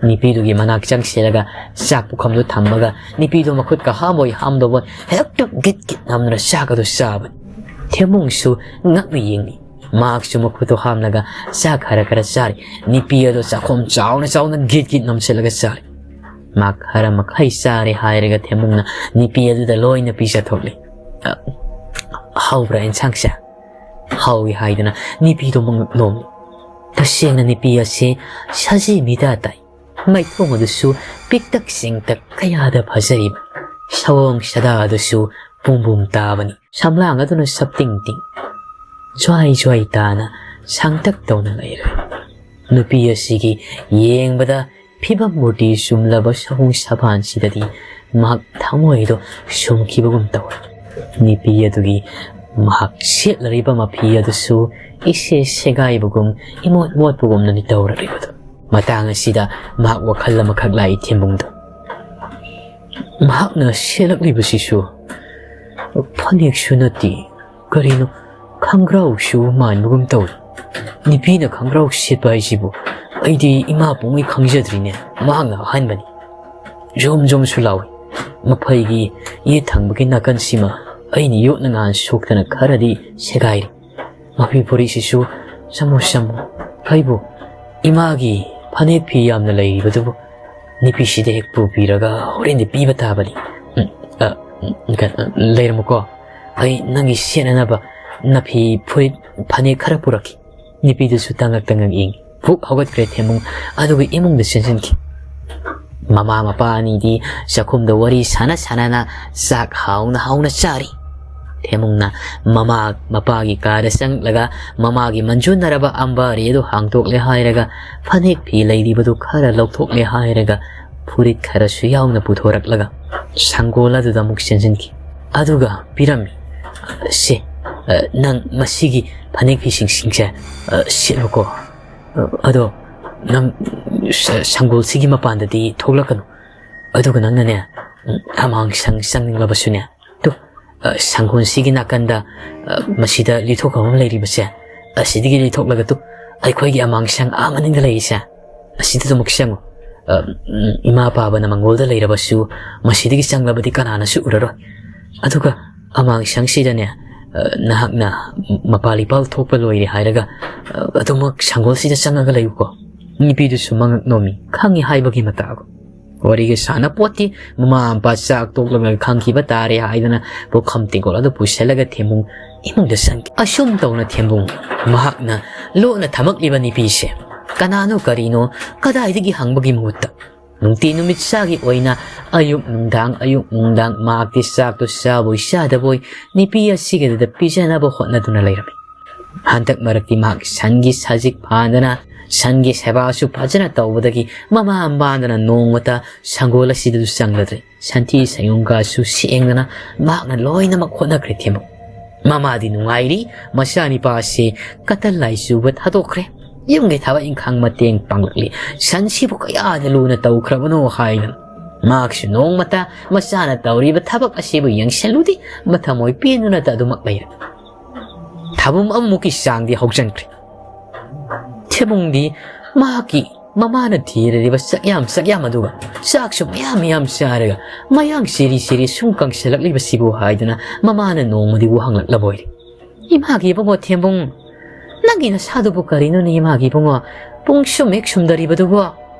ꯅꯨꯄꯤꯗꯨꯒꯤ ꯃꯅꯥꯛ ꯆꯪꯁꯤꯜꯂꯒ ꯆꯥꯛ ꯄꯨꯈꯝꯗꯨ ꯊꯝꯃꯒ ꯅꯨꯄꯤꯗꯨ ꯃꯈꯨꯠꯀ ꯍꯥꯝꯕꯣꯏ ꯍꯥꯝꯗꯕꯣꯏ ꯍꯦꯛꯇ ꯒꯤꯠ ꯒꯤꯠ ꯅꯝꯗꯨꯅ ꯆꯥꯛ ꯑꯗꯨ ꯆꯥꯕꯅꯤ꯫ ꯊꯦꯝꯃꯨꯡꯁꯨ ꯉꯛꯅ ꯌꯦꯡꯂꯤ꯫ ꯃꯍꯥꯛꯁꯨ ꯃꯈꯨꯠꯇꯨ ꯍꯥꯝꯂꯒ ꯆꯥꯛ ꯈꯔ ꯈꯔ ꯆꯥꯔꯤ꯫ ꯅꯨꯄꯤ ꯑꯗꯨ ꯆꯥꯛꯈꯣꯝ ꯆꯥꯎꯅ ꯆꯥꯎꯅ ꯒꯤꯠ ꯒꯤꯠ ꯅꯝꯁꯤꯜꯂꯒ ꯆꯥꯔꯤ꯫ ꯃꯍꯥꯛ ꯈꯔ ꯃꯈꯩ ꯆꯥꯔꯦ ꯍꯥꯏꯔꯒ ꯊꯦꯝꯃꯨꯡꯅ ꯅꯨꯄꯤ ꯑꯗꯨꯗ ꯂꯣꯏꯅ ꯄꯤꯖꯊꯣꯛꯂꯤ꯫ "ꯑ, ꯍꯥꯎꯕ꯭ꯔꯥ ꯏꯟꯁꯥꯡꯁꯦ?" "ꯍꯥꯎꯏ" ꯍꯥꯏꯗꯨꯅ ꯅꯨꯄꯤꯗꯨ ꯃꯉꯛ ꯅꯣꯝꯂꯤ꯫ ꯇꯁꯦꯡꯅ ꯅꯨꯄꯤ ꯑꯁꯤ ꯁꯖꯤ ꯃꯤꯗꯥ ꯇꯥꯏ꯫ ꯃꯥꯏꯊꯣꯡ ꯑꯗꯨꯁꯨ ꯄꯤꯛꯇꯛ ꯆꯤꯡꯇꯛ ꯀꯌꯥꯗ ꯐꯖꯔꯤꯕ꯫ ꯁꯑꯣꯡ ꯁꯥꯗꯥ ꯑꯗꯨꯁꯨ ꯄꯨꯝ ꯄꯨꯝ ꯇꯥꯕꯅꯤ꯫ ꯁꯝꯂꯥꯡ ꯑꯗꯨꯅ ꯁꯞꯇꯤꯡ ꯇꯤꯡ ꯖ꯭ꯋꯥꯏ ꯖ꯭ꯋꯥꯏ ꯇꯥꯅ ꯁꯥꯡꯇꯛ ꯇꯧꯅ ꯂꯩꯔꯦ꯫ ꯅꯨꯄꯤ ꯑꯁꯤꯒꯤ ꯌꯦꯡꯕꯗ ꯐꯤꯕꯝ ꯃꯨꯔꯇꯤ ꯆꯨꯝꯂꯕ ꯁꯑꯣꯡ ꯁꯥꯗꯥꯟꯁꯤꯗꯗꯤ ꯃꯍꯥꯛ ꯊꯃꯣꯏꯗꯣ ꯁꯨꯝꯈꯤꯕꯒꯨꯝ ꯇꯧꯏ꯫ ꯅꯨꯄꯤ ꯑꯗꯨꯒꯤ ꯃꯍꯥꯛ ꯁꯦꯠꯂꯔꯤꯕ ꯃꯐꯤ ꯑꯗꯨꯁꯨ ꯏꯁꯦ ꯁꯦꯒꯥꯏꯕꯒꯨꯝ, ꯏꯃꯣꯠ ꯃꯣꯠꯄꯒꯨꯝꯅꯅꯤ ꯇꯧꯔꯔꯤꯕꯗꯨ꯫ ꯃꯇꯥꯡ ꯑꯁꯤꯗ ꯃꯍꯥꯛ ꯋꯥꯈꯜ ꯑꯃꯈꯛ ꯂꯥꯛꯏ ꯊꯦꯝꯕꯨꯡꯗ꯫ ꯃꯍꯥꯛꯅ ꯁꯦꯠꯂꯛꯂꯤꯕꯁꯤꯁꯨ ꯐꯅꯦꯛꯁꯨ ꯅꯠꯇꯦ, ꯀꯔꯤꯅꯣ, ꯈꯪꯒ꯭ꯔꯥꯎꯁꯨ ꯃꯥꯟꯕꯒꯨꯝ ꯇꯧꯏ꯫ ꯅꯨꯄꯤꯅ ꯈꯪꯒ꯭ꯔꯥꯎ ꯁꯦꯠꯄ ꯍꯥꯏꯁꯤꯕꯨ ꯑꯩꯗꯤ ꯏꯃꯥ ꯄꯣꯛꯉꯩ ꯈꯪꯖꯗ꯭ꯔꯤꯅꯦ꯫ ꯃꯍꯥꯛꯅ ꯑꯍꯥꯟꯕꯅꯤ꯫ ꯖꯣꯝ ꯖꯣꯝꯁꯨ ꯂꯥꯎꯏ꯫ ꯃꯐꯩꯒꯤ ꯌꯦꯠ ꯊꯪꯕꯒꯤ ꯅꯥꯀꯟꯁꯤꯃ ꯑꯩꯅ ꯌꯣꯠꯅ ꯉꯥꯟ ꯁꯣꯛꯇꯅ ꯈꯔꯗꯤ ꯁꯦꯒꯥꯏꯔꯤ꯫ ꯃꯐꯤ ꯐꯨꯔꯤꯠꯁꯤꯁꯨ ꯆꯃꯨ ꯆꯃꯨ꯫ ꯑꯩꯕꯨ ꯏꯃꯥꯒꯤ ꯐꯅꯦꯛ ꯐꯤ ꯌꯥꯝꯅ ꯂꯩꯔꯤꯕꯗꯨꯕꯨ ꯅꯨꯄꯤꯁꯤꯗ ꯍꯦꯛ ꯄꯨꯕꯤꯔꯒ ꯍꯣꯔꯦꯟꯗꯤ ꯄꯤꯕ ꯇꯥꯕꯅꯤ꯫ ꯎꯝ, ꯑ, ꯎꯝ, ꯀ-, ꯑ, ꯂꯩꯔꯝꯃꯨꯀꯣ꯫ ꯑꯩ ꯅꯪꯒꯤ ꯁꯦꯠꯅꯅꯕ ꯅꯐꯤ ꯐꯨꯔꯤꯠ ꯐꯅꯦꯛ ꯈꯔ ꯄꯨꯔꯛꯈꯤ꯫ ꯅꯨꯄꯤꯗꯨꯁꯨ ꯇꯉꯛ ꯇꯉꯛ ꯌꯦꯡꯉꯤ꯫ ꯐꯨꯛ ꯍꯧꯒꯠꯈ꯭ꯔꯦ ꯊꯦꯝꯃꯨꯡ, ꯑꯗꯨꯒ ꯏꯃꯨꯡꯗ ꯆꯦꯟꯁꯤꯟꯈꯤ꯫ ꯃꯃꯥ ꯃꯄꯥ ꯑꯅꯤꯗꯤ ꯆꯥꯛꯈꯨꯝꯗ ꯋꯥꯔꯤ ꯁꯥꯟꯅ ꯁꯥꯟꯅꯅ ꯆꯥꯛ ꯍꯥꯎꯅ ꯍꯥꯎꯅ ꯆꯥꯔꯤ꯫ ꯊꯦꯝꯃꯨꯡꯅ ꯃꯃꯥ ꯃꯄꯥꯒꯤ ꯀꯥꯗ ꯆꯪꯂꯒ ꯃꯃꯥꯒꯤ ꯃꯟꯖꯨꯟꯅꯔꯕ ꯑꯝꯕꯥꯔꯤ ꯑꯗꯨ ꯍꯥꯡꯗꯣꯛꯂꯦ ꯍꯥꯏꯔꯒ ꯐꯅꯦꯛ ꯐꯤ ꯂꯩꯔꯤꯕꯗꯨ ꯈꯔ ꯂꯧꯊꯣꯛꯂꯦ ꯍꯥꯏꯔꯒ ꯐꯨꯔꯤꯠ ꯈꯔꯁꯨ ꯌꯥꯎꯅ ꯄꯨꯊꯣꯔꯛꯂꯒ ꯁꯪꯒꯣꯜ ꯑꯗꯨꯗ ꯑꯃꯨꯛ ꯆꯦꯟꯁꯤꯟꯈꯤ꯫ ꯑꯗꯨꯒ ꯄꯤꯔꯝꯃꯤ꯫ "ꯁꯦ, ꯑ, ꯅꯪ ꯃꯁꯤꯒꯤ ꯐꯅꯦꯛ ꯐꯤꯁꯤꯡꯁꯤꯡꯁꯦ, ꯑ, ꯁꯦꯠꯂꯨꯀꯣ꯫ ꯑ, ꯑꯗꯣ ꯅꯪ ꯁ-, ꯁꯪꯒꯣꯜꯁꯤꯒꯤ ꯃꯄꯥꯟꯗꯗꯤ ꯊꯣꯛꯂꯛꯀꯅꯨ꯫ ꯑꯗꯨꯒ ꯅꯪꯅꯅꯦ, ꯎꯝ, ꯑꯃꯥꯡ ꯁꯪ ꯆꯪꯅꯤꯡꯂꯕꯁꯨꯅꯦ, ꯇꯨ, ꯑ, ꯁꯪꯒꯣꯜꯁꯤꯒꯤ ꯅꯥꯀꯟꯗ, ꯑ, ꯃꯁꯤꯗ ꯂꯤꯊꯣꯛꯐꯝ ꯑꯃ ꯂꯩꯔꯤꯕꯁꯦ, ꯑꯁꯤꯗꯒꯤ ꯂꯤꯊꯣꯛꯂꯒ ꯇꯨ, ꯑꯩꯈꯣꯏꯒꯤ ꯑꯃꯥꯡ ꯁꯪ ꯑꯥ ꯃꯅꯤꯡꯗ ꯂꯩꯔꯤꯁꯦ, ꯑꯁꯤꯗ ꯑꯗꯨꯃꯛ ꯆꯪꯉꯨ꯫ ꯑ, ꯎꯝ, ꯏꯃꯥ ꯄꯥꯕꯅ ꯃꯪꯒꯣꯜꯗ ꯂꯩꯔꯕꯁꯨ ꯃꯁꯤꯗꯒꯤ ꯆꯪꯂꯕꯗꯤ ꯀꯅꯥꯅꯁꯨ ꯎꯔꯔꯣꯏ꯫ ꯑꯗꯨꯒ ꯑꯃꯥꯡꯁꯪꯁꯤꯗꯅꯦ, ꯑ, ꯅꯍꯥꯛꯅ ꯃꯄꯥꯜ ꯏꯄꯥꯜ ꯊꯣꯛꯄ ꯂꯣꯏꯔꯦ ꯍꯥꯏꯔꯒ, ꯑ, ꯑꯗꯨꯃꯛ ꯁꯪꯒꯣꯜꯁꯤꯗ ꯆꯪꯉꯒ ꯂꯩꯌꯨꯀꯣ꯫ ꯅꯨꯄꯤꯗꯨꯁꯨ ꯃꯉꯛ ꯅꯣꯝꯃꯤ, ꯈꯪꯉꯤ ꯍꯥꯏꯕꯒꯤ ꯃꯇꯥꯒꯨꯝ꯫ ꯋꯥꯔꯤꯒ ꯁꯥꯟꯅꯄꯣꯠꯇꯦ, ꯃꯃꯥ ꯃꯄꯥ ꯆꯥꯛ ꯇꯣꯛꯂꯒ ꯈꯪꯈꯤꯕ ꯇꯥꯔꯦ ꯍꯥꯏꯗꯅ ꯄꯨꯈꯝ ꯇꯦꯡꯀꯣꯠ ꯑꯗꯨ ꯄꯨꯁꯤꯜꯂꯒ ꯊꯦꯝꯕꯨꯡ ꯏꯃꯨꯡꯗ ꯆꯪꯈꯤ꯫ ꯑꯁꯨꯝ ꯇꯧꯅ ꯊꯦꯝꯕꯨꯡ ꯃꯍꯥꯛꯅ ꯂꯣꯠꯅ ꯊꯝꯃꯛꯂꯤꯕ ꯅꯨꯄꯤꯁꯦ ꯀꯅꯥꯅꯣ ꯀꯔꯤꯅꯣ ꯀꯗꯥꯏꯗꯒꯤ ꯍꯪꯕꯒꯤ ꯃꯍꯨꯠꯇ ꯅꯨꯡꯇꯤ ꯅꯨꯃꯤꯠ ꯆꯥꯒꯤ ꯑꯣꯏꯅ ꯑꯌꯨꯛ ꯅꯨꯡꯗꯥꯡ, ꯑꯌꯨꯛ ꯅꯨꯡꯗꯥꯡ ꯃꯍꯥꯛꯇꯤ ꯆꯥꯛꯇꯨ ꯆꯥꯕꯣꯏ ꯆꯥꯗꯕꯣꯏ ꯅꯨꯄꯤ ꯑꯁꯤꯒꯤꯗꯨꯗ ꯄꯤꯖꯅꯕ ꯍꯣꯠꯅꯗꯨꯅ ꯂꯩꯔꯝꯃꯤ꯫ ꯍꯟꯗꯛ ꯃꯔꯛꯇꯤ ꯃꯍꯥꯛ ꯁꯟꯒꯤ ꯁꯖꯤꯛ ꯐꯥꯟꯗꯅ, ꯁꯟꯒꯤ ꯁꯦꯕꯥꯁꯨ ꯐꯖꯅ ꯇꯧꯕꯗꯒꯤ ꯃꯃꯥ ꯃꯄꯥꯗꯅ ꯅꯣꯡꯃꯇ ꯁꯪꯒꯣꯜ ꯑꯁꯤꯗꯁꯨ ꯆꯪꯂꯗ꯭ꯔꯦ꯫ ꯁꯟꯊꯤ ꯁꯟꯌꯨꯡꯒꯁꯨ ꯁꯦꯡꯗꯅ ꯃꯍꯥꯛꯅ ꯂꯣꯏꯅꯃꯛ ꯍꯣꯠꯅꯈ꯭ꯔꯦ ꯊꯦꯝꯕꯨꯡ꯫ ꯃꯃꯥꯗꯤ ꯅꯨꯡꯉꯥꯏꯔꯤ, ꯃꯆꯥꯅꯤꯄꯥꯁꯤ ꯀꯇꯟ ꯂꯥꯏ ꯆꯨꯕ ꯊꯥꯗꯣꯛꯈ꯭ꯔꯦ꯫ ꯌꯨꯝꯒꯤ ꯊꯕꯛ ꯏꯪꯈꯥꯡ ꯃꯇꯦꯡ ꯄꯥꯡꯂꯛꯂꯤ꯫ ꯁꯟꯁꯤꯕꯨ ꯀꯌꯥꯗ ꯂꯨꯅ ꯇꯧꯈ꯭ꯔꯕꯅꯣ ꯍꯥꯏꯗꯅ꯫ ꯃꯍꯥꯛꯁꯨ ꯅꯣꯡꯃꯇ ꯃꯆꯥꯅ ꯇꯧꯔꯤꯕ ꯊꯕꯛ ꯑꯁꯤꯕꯨ ꯌꯦꯡꯁꯤꯜꯂꯨꯗꯦ, ꯃꯊꯃꯣꯏ ꯄꯦꯟꯗꯨꯅꯇ ꯑꯗꯨꯃꯛ ꯂꯩꯔꯦ꯫ ꯊꯥꯕꯨꯝ ꯑꯃꯃꯨꯛꯀꯤ ꯆꯥꯡꯗꯤ ꯍꯧꯖꯤꯟꯈ꯭ꯔꯦ꯫ ꯊꯦꯝꯕꯨꯡꯗꯤ ꯃꯍꯥꯛꯀꯤ ꯃꯃꯥꯅ ꯊꯤꯔꯤꯕ ꯆꯥꯛꯌꯥꯝ ꯆꯥꯛꯌꯥꯝ ꯑꯗꯨꯒ ꯆꯥꯛꯁꯨ ꯃꯌꯥꯝ ꯃꯌꯥꯝ ꯆꯥꯔꯒ ꯃꯌꯥꯡ ꯁꯤꯔꯤ ꯁꯤꯔꯤ ꯁꯨꯝ ꯀꯪꯁꯤꯜꯂꯛꯂꯤꯕꯁꯤꯕꯨ ꯍꯥꯏꯗꯨꯅ ꯃꯃꯥꯅ ꯅꯣꯡꯃꯗꯤ ꯋꯥꯍꯪꯂꯛꯂꯕ ꯑꯣꯏꯔꯦ꯫ "ꯏꯃꯥꯒꯤ ꯏꯕꯨꯡꯉꯣ ꯊꯦꯝꯕꯨꯡ, ꯅꯪꯒꯤ ꯅꯁꯥꯗꯨꯕꯨ ꯀꯔꯤꯅꯣꯅꯦ ꯏꯃꯥꯒꯤ ꯏꯕꯨꯡꯉꯣ? ꯄꯨꯡ ꯁꯨꯝ ꯍꯦꯛ ꯁꯨꯝꯗꯔꯤꯕꯗꯨꯕꯨ?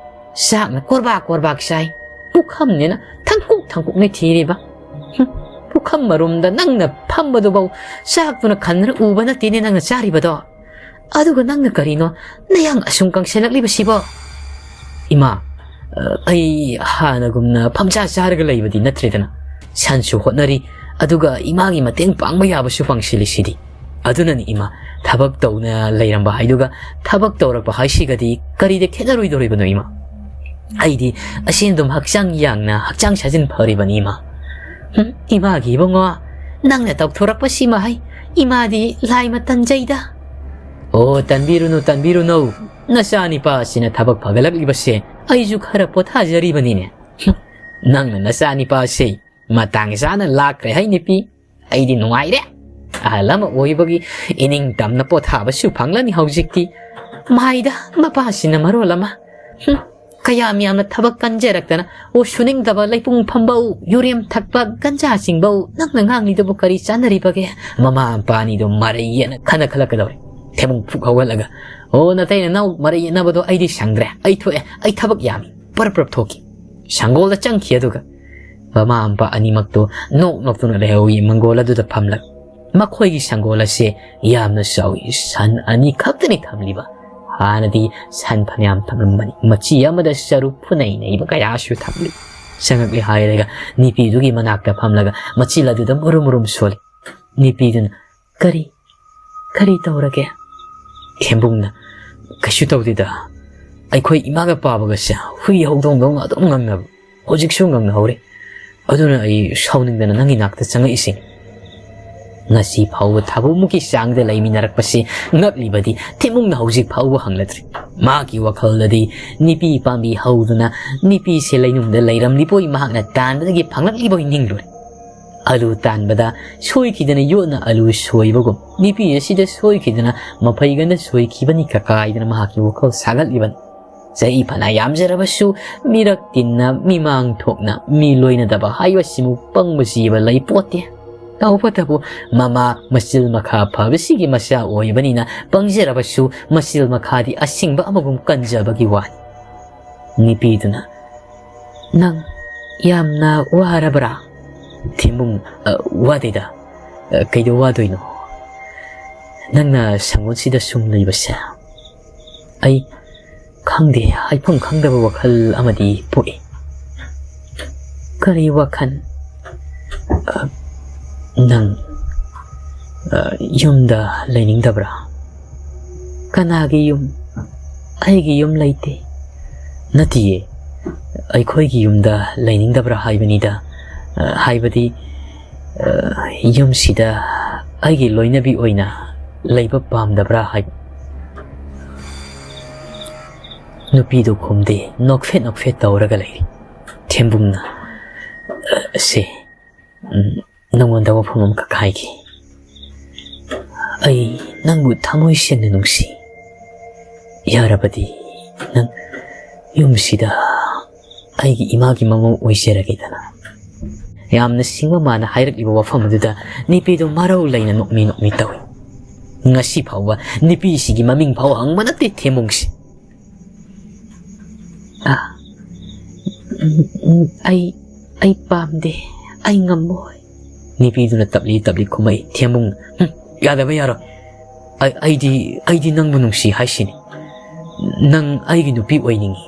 ꯆꯥꯛꯅ ꯀꯣꯔꯕꯥꯛ ꯀꯣꯔꯕꯥꯛ ꯆꯥꯏ, ꯄꯨꯈꯝꯅꯤꯅ ꯊꯪꯀꯨꯛ ꯊꯪꯀꯨꯛꯅꯤ ꯊꯤꯔꯤꯕ꯫ ꯍꯨꯝ, ꯄꯨꯈꯝ ꯃꯔꯨꯝꯗ ꯅꯪꯅ ꯐꯝꯕꯗꯨꯐꯥꯎ ꯆꯥꯛꯇꯨꯅ ꯈꯟꯗꯅ ꯎꯕ ꯅꯠꯇꯦꯅꯦ ꯅꯪꯅ ꯆꯥꯔꯤꯕꯗꯣ꯫ ꯑꯗꯨꯒ ꯅꯪꯅ ꯀꯔꯤꯅꯣ ꯅꯌꯥꯡ ꯑꯁꯨꯝ ꯀꯪꯁꯤꯜꯂꯛꯂꯤꯕꯁꯤꯕꯣ?" "ꯏꯃꯥ, ꯑ, ꯑꯩ ꯍꯥꯟꯅꯒꯨꯝꯅ ꯐꯝꯆꯥ ꯆꯥꯔꯒ ꯂꯩꯕꯗꯤ ꯅꯠꯇ꯭ꯔꯦꯗꯅ꯫ ꯁꯟꯁꯨ ꯍꯣꯠꯅꯔꯤ, ꯑꯗꯨꯒ ꯏꯃꯥꯒꯤ ꯃꯇꯦꯡ ꯄꯥꯡꯕ ꯌꯥꯕꯁꯨ ꯄꯥꯡꯁꯤꯜꯂꯤꯁꯤꯗꯤ꯫ ꯑꯗꯨꯅꯅꯤ ꯏꯃꯥ, ꯊꯕꯛ ꯇꯧꯅ ꯂꯩꯔꯝꯕ ꯍꯥꯏꯗꯨꯒ ꯊꯕꯛ ꯇꯧꯔꯛꯄ ꯍꯥꯏꯁꯤꯒꯗꯤ ꯀꯔꯤꯗ ꯈꯦꯠꯅꯔꯣꯏꯗꯧꯔꯤꯕꯅꯣ ꯏꯃꯥ? ꯑꯩꯗꯤ ꯑꯁꯤ ꯑꯗꯨꯝ ꯍꯛꯆꯥꯡ ꯌꯥꯡꯅ ꯍꯛꯆꯥꯡ ꯁꯥꯖꯦꯜ ꯐꯔꯤꯕꯅꯤ ꯏꯃꯥ꯫" "ꯍꯨꯝ, ꯏꯃꯥꯒꯤ ꯏꯕꯨꯡꯉꯣ, ꯅꯪꯅ ꯇꯧꯊꯣꯔꯛꯄꯁꯤ ꯃꯍꯩ ꯏꯃꯥꯗꯤ ꯂꯥꯏꯃ ꯇꯟꯖꯩꯗ꯫" "ꯑꯣ, ꯇꯟꯕꯤꯔꯨꯅꯨ, ꯇꯟꯕꯤꯔꯨꯅꯨ꯫ ꯅꯆꯥꯅꯤꯄꯥꯁꯤꯅ ꯊꯕꯛ ꯐꯒꯠꯂꯛꯂꯤꯕꯁꯦ ꯑꯩꯁꯨ ꯈꯔ ꯄꯣꯊꯥꯖꯔꯤꯕꯅꯤꯅꯦ꯫" "ꯍꯨꯝ, ꯅꯪꯅ ꯅꯆꯥꯅꯤꯄꯥꯁꯦ ꯃꯇꯥꯡ ꯆꯥꯅ ꯂꯥꯛꯈ꯭ꯔꯦ ꯍꯥꯏ ꯅꯨꯄꯤ꯫ ꯑꯩꯗꯤ ꯅꯨꯡꯉꯥꯏꯔꯦ꯫ ꯑꯍꯜ ꯑꯃ ꯑꯣꯏꯕꯒꯤ ꯏꯅꯤꯡ ꯇꯝꯅ ꯄꯣꯊꯥꯕꯁꯨ ꯐꯪꯂꯅꯤ ꯍꯧꯖꯤꯛꯇꯤ꯫ ꯃꯥꯏꯗ ꯃꯄꯥꯁꯤꯅ ꯃꯔꯣꯜ ꯑꯃ꯫ ꯍꯨꯝ, ꯀꯌꯥꯝ ꯌꯥꯝꯅ ꯊꯕꯛ ꯀꯟꯖꯔꯛꯇꯅ, ꯑꯣ, ꯁꯨꯅꯤꯡꯗꯕ ꯂꯩꯄꯨꯡ ꯐꯝꯕ ꯎ, ꯌꯨꯔꯦꯝ ꯊꯛꯄ ꯒꯟꯖꯥ ꯆꯤꯡꯕ ꯎ, ꯅꯪꯅ ꯉꯥꯡꯂꯤꯗꯨꯕꯨ ꯀꯔꯤ ꯆꯥꯟꯅꯔꯤꯕꯒꯦ? ꯃꯃꯥ ꯃꯄꯥ ꯑꯅꯤꯗꯨ ꯃꯔꯩ ꯌꯦꯠꯅ ꯈꯟꯅ ꯈꯜꯂꯛꯀꯗꯧꯔꯦ꯫ ꯊꯦꯝꯕꯨꯡ ꯐꯨꯛ ꯍꯧꯒꯠꯂꯒ, "ꯑꯣ, ꯅꯇꯩ ꯅꯅꯥꯎ ꯃꯔꯩ ꯌꯦꯠꯅꯕꯗꯣ ꯑꯩꯗꯤ ꯁꯪꯗ꯭ꯔꯦ, ꯑꯩ ꯊꯣꯛꯑꯦ, ꯑꯩ ꯊꯕꯛ ꯌꯥꯝꯃꯤ", ꯄꯔꯞ ꯄꯔꯞ ꯊꯣꯛꯈꯤ꯫ ꯁꯪꯒꯣꯜꯗ ꯆꯪꯈꯤ꯫ ꯑꯗꯨꯒ ꯃꯃꯥ ꯃꯄꯥ ꯑꯅꯤꯃꯛꯇꯨ ꯅꯣꯛ ꯅꯣꯛꯇꯨꯅ ꯂꯩꯍꯧꯏ ꯃꯪꯒꯣꯜ ꯑꯗꯨꯗ ꯐꯝꯂꯒ꯫ ꯃꯈꯣꯏꯒꯤ ꯁꯪꯒꯣꯜ ꯑꯁꯦ ꯌꯥꯝꯅ ꯆꯥꯎꯏ, ꯁꯟ ꯑꯅꯤ ꯈꯛꯇꯅꯤ ꯊꯝꯂꯤꯕ꯫ ꯍꯥꯟꯅꯗꯤ ꯁꯟ ꯐꯅꯌꯥꯝ ꯊꯝꯂꯝꯕꯅꯤ, ꯃꯆꯤ ꯑꯃꯗ ꯆꯔꯨ ꯐꯨꯅꯩ ꯅꯩꯕ ꯀꯌꯥꯁꯨ ꯊꯝꯂꯤ꯫ ꯆꯪꯉꯛꯂꯦ ꯍꯥꯏꯔꯒ ꯅꯤꯄꯤꯗꯨꯒꯤ ꯃꯅꯥꯛꯇ ꯐꯝꯂꯒ ꯃꯆꯤꯜ ꯑꯗꯨꯗ ꯃꯨꯔꯨꯝ ꯃꯨꯔꯨꯝ ꯁꯣꯜꯂꯤ꯫ ꯅꯤꯄꯤꯗꯨꯅ, "ꯀꯔꯤ, ꯀꯔꯤ ꯇꯧꯔꯒꯦ?" ꯊꯦꯝꯕꯨꯡꯅ, "ꯀꯩꯁꯨ ꯇꯧꯗꯦꯗ, ꯑꯩꯈꯣꯏ ꯏꯃꯥꯒ ꯄꯥꯕꯒꯁꯦ ꯍꯨꯏ ꯍꯧꯗꯣꯡꯗꯧꯅ ꯑꯗꯨꯝ ꯉꯪꯅꯕ, ꯍꯧꯖꯤꯛꯁꯨ ꯉꯪꯅꯍꯧꯔꯤ꯫ ꯑꯗꯨꯅ ꯑꯩ ꯁꯥꯎꯅꯤꯡꯗꯅ ꯅꯪꯒꯤ ꯅꯥꯛꯇ ꯆꯪꯉꯛꯏꯁꯤꯅꯤ"꯫ ꯉꯁꯤ ꯐꯥꯎꯕ ꯊꯥꯕꯨꯃꯨꯛꯀꯤ ꯆꯥꯡꯗ ꯂꯩꯃꯤꯟꯅꯔꯛꯄꯁꯤ ꯉꯛꯂꯤꯕꯗꯤ ꯊꯦꯝꯕꯨꯡꯅ ꯍꯧꯖꯤꯛ ꯐꯥꯎꯕ ꯍꯪꯂꯗ꯭ꯔꯤ꯫ ꯃꯍꯥꯛꯀꯤ ꯋꯥꯈꯜꯗꯗꯤ ꯅꯤꯄꯤ ꯄꯥꯝꯕꯤ ꯍꯧꯗꯨꯅ ꯅꯤꯄꯤꯁꯦ ꯂꯩꯅꯨꯡꯗ ꯂꯩꯔꯝꯂꯤꯕꯣꯏ, ꯃꯍꯥꯛꯅ ꯇꯥꯟꯕꯗꯒꯤ ꯐꯪꯂꯛꯂꯤꯕꯣꯏ ꯅꯤꯡꯂꯨꯔꯦ꯫ ꯑꯂꯨ ꯇꯥꯟꯕꯗ ꯁꯣꯏꯈꯤꯗꯅ ꯌꯣꯠꯅ ꯑꯂꯨ ꯁꯣꯏꯕꯒꯨꯝ, ꯅꯤꯄꯤ ꯑꯁꯤꯗ ꯁꯣꯏꯈꯤꯗꯅ ꯃꯐꯩꯒꯟꯗ ꯁꯣꯏꯈꯤꯕꯅꯤ ꯀꯀꯥꯏꯗꯅ ꯃꯍꯥꯛꯀꯤ ꯋꯥꯈꯜ ꯁꯥꯒꯠꯂꯤꯕꯅꯤ꯫ ꯆꯍꯤ ꯐꯅ ꯌꯥꯝꯖꯔꯕꯁꯨ ꯃꯤꯔꯛ ꯇꯤꯟꯅ, ꯃꯤꯃꯥꯡ ꯊꯣꯛꯅ ꯃꯤ ꯂꯣꯏꯅꯗꯕ ꯍꯥꯏꯕꯁꯤꯃꯨꯛ ꯄꯪꯕ ꯖꯤꯕ ꯂꯩ ꯄꯣꯠꯇꯦ꯫ ꯇꯧꯕꯇꯕꯨ ꯃꯃꯥ ꯃꯆꯤꯜ ꯃꯈꯥ ꯐꯕꯁꯤꯒꯤ ꯃꯆꯥ ꯑꯣꯏꯕꯅꯤꯅ ꯄꯪꯖꯔꯕꯁꯨ ꯃꯆꯤꯜ ꯃꯈꯥꯗꯤ ꯑꯁꯤꯡꯕ ꯑꯃꯒꯨꯝ ꯀꯟꯖꯕꯒꯤ ꯋꯥꯅꯤ꯫ ꯅꯤꯄꯤꯗꯨꯅ, "ꯅꯪ ꯌꯥꯝꯅ ꯋꯥꯔꯕ꯭ꯔꯥ?" ꯊꯦꯝꯕꯨꯡ, "ꯑ, ꯋꯥꯗꯦꯗ꯫ ꯑ, ꯀꯩꯗꯧ ꯋꯥꯗꯣꯏꯅꯣ? ꯅꯪꯅ ꯁꯪꯒꯣꯜꯁꯤꯗ ꯁꯨꯝ ꯂꯩꯕꯁꯦ ꯑꯩ ꯈꯪꯗꯦ, ꯍꯥꯏꯐꯝ ꯈꯪꯗꯕ ꯋꯥꯈꯜ ꯑꯃꯗꯤ ꯄꯣꯛꯏ"꯫ "ꯀꯔꯤ ꯋꯥꯈꯜ?" "ꯑ, ꯅꯪ, ꯑ, ꯌꯨꯝꯗ ꯂꯩꯅꯤꯡꯗꯕ꯭ꯔꯥ?" "ꯀꯅꯥꯒꯤ ꯌꯨꯝ? ꯑꯩꯒꯤ ꯌꯨꯝ ꯂꯩꯇꯦ"꯫ "ꯅꯠꯇꯤꯌꯦ, ꯑꯩꯈꯣꯏꯒꯤ ꯌꯨꯝꯗ ꯂꯩꯅꯤꯡꯗꯕ꯭ꯔꯥ ꯍꯥꯏꯕꯅꯤꯗ꯫ ꯑ, ꯍꯥꯏꯕꯗꯤ, ꯑ, ꯌꯨꯝꯁꯤꯗ ꯑꯩꯒꯤ ꯂꯣꯏꯅꯕꯤ ꯑꯣꯏꯅ ꯂꯩꯕ ꯄꯥꯝꯗꯕ꯭ꯔꯥ ꯍꯥꯏꯕ"꯫ ꯅꯨꯄꯤꯗꯨ ꯈꯨꯝꯗꯦ, ꯅꯣꯛꯐꯦꯠ ꯅꯣꯛꯐꯦꯠ ꯇꯧꯔꯒ ꯂꯩꯔꯤ꯫ ꯊꯦꯝꯕꯨꯡꯅ, "ꯑ, ꯁꯦ, ꯎꯝ, ꯅꯪꯉꯣꯟꯗ ꯋꯥꯐꯝ ꯑꯃꯈꯛ ꯍꯥꯏꯒꯦ꯫ ꯑꯩ ꯅꯪꯕꯨ ꯊꯃꯣꯏ ꯁꯦꯡꯅ ꯅꯨꯡꯁꯤ꯫ ꯌꯥꯔꯕꯗꯤ ꯅꯪ "ꯌꯨꯝꯁꯤꯗ ꯑꯩꯒꯤ ꯏꯃꯥꯒꯤ ꯃꯃꯧ ꯑꯣꯏꯖꯔꯒꯦꯗꯅ"꯫ ꯌꯥꯝꯅ ꯁꯤꯡꯕ ꯃꯥꯅ ꯍꯥꯏꯔꯛꯂꯤꯕ ꯋꯥꯐꯝ ꯑꯗꯨꯗ ꯅꯤꯄꯤꯗꯨ ꯃꯔꯧ ꯂꯩꯅ ꯅꯣꯛꯃꯤ ꯅꯣꯛꯃꯤ ꯇꯧꯏ꯫ ꯉꯁꯤ ꯐꯥꯎꯕ ꯅꯤꯄꯤꯁꯤꯒꯤ ꯃꯃꯤꯡ ꯐꯥꯎ ꯍꯪꯕ ꯅꯠꯇꯦ ꯊꯦꯝꯕꯨꯡꯁꯤ꯫ "ꯑ, ꯎꯝ, ꯎꯝ, ꯑꯩ, ꯑꯩ ꯄꯥꯝꯗꯦ, ꯑꯩ ꯉꯝꯃꯣꯏ"꯫ ꯅꯤꯄꯤꯗꯨꯅ ꯇꯞꯂꯤ ꯇꯞꯂꯤ ꯈꯨꯝꯃꯛꯏ꯫ ꯊꯦꯝꯕꯨꯡꯅ, "ꯍꯨꯝ, ꯌꯥꯗꯕ ꯌꯥꯔꯣꯏ꯫ ꯑꯩ, ꯑꯩꯗꯤ, ꯑꯩꯗꯤ ꯅꯪꯕꯨ ꯅꯨꯡꯁꯤ ꯍꯥꯏꯁꯤꯅꯤ꯫ ꯅꯪ ꯑꯩꯒꯤ ꯅꯨꯄꯤ ꯑꯣꯏꯅꯤꯡꯉꯤ꯫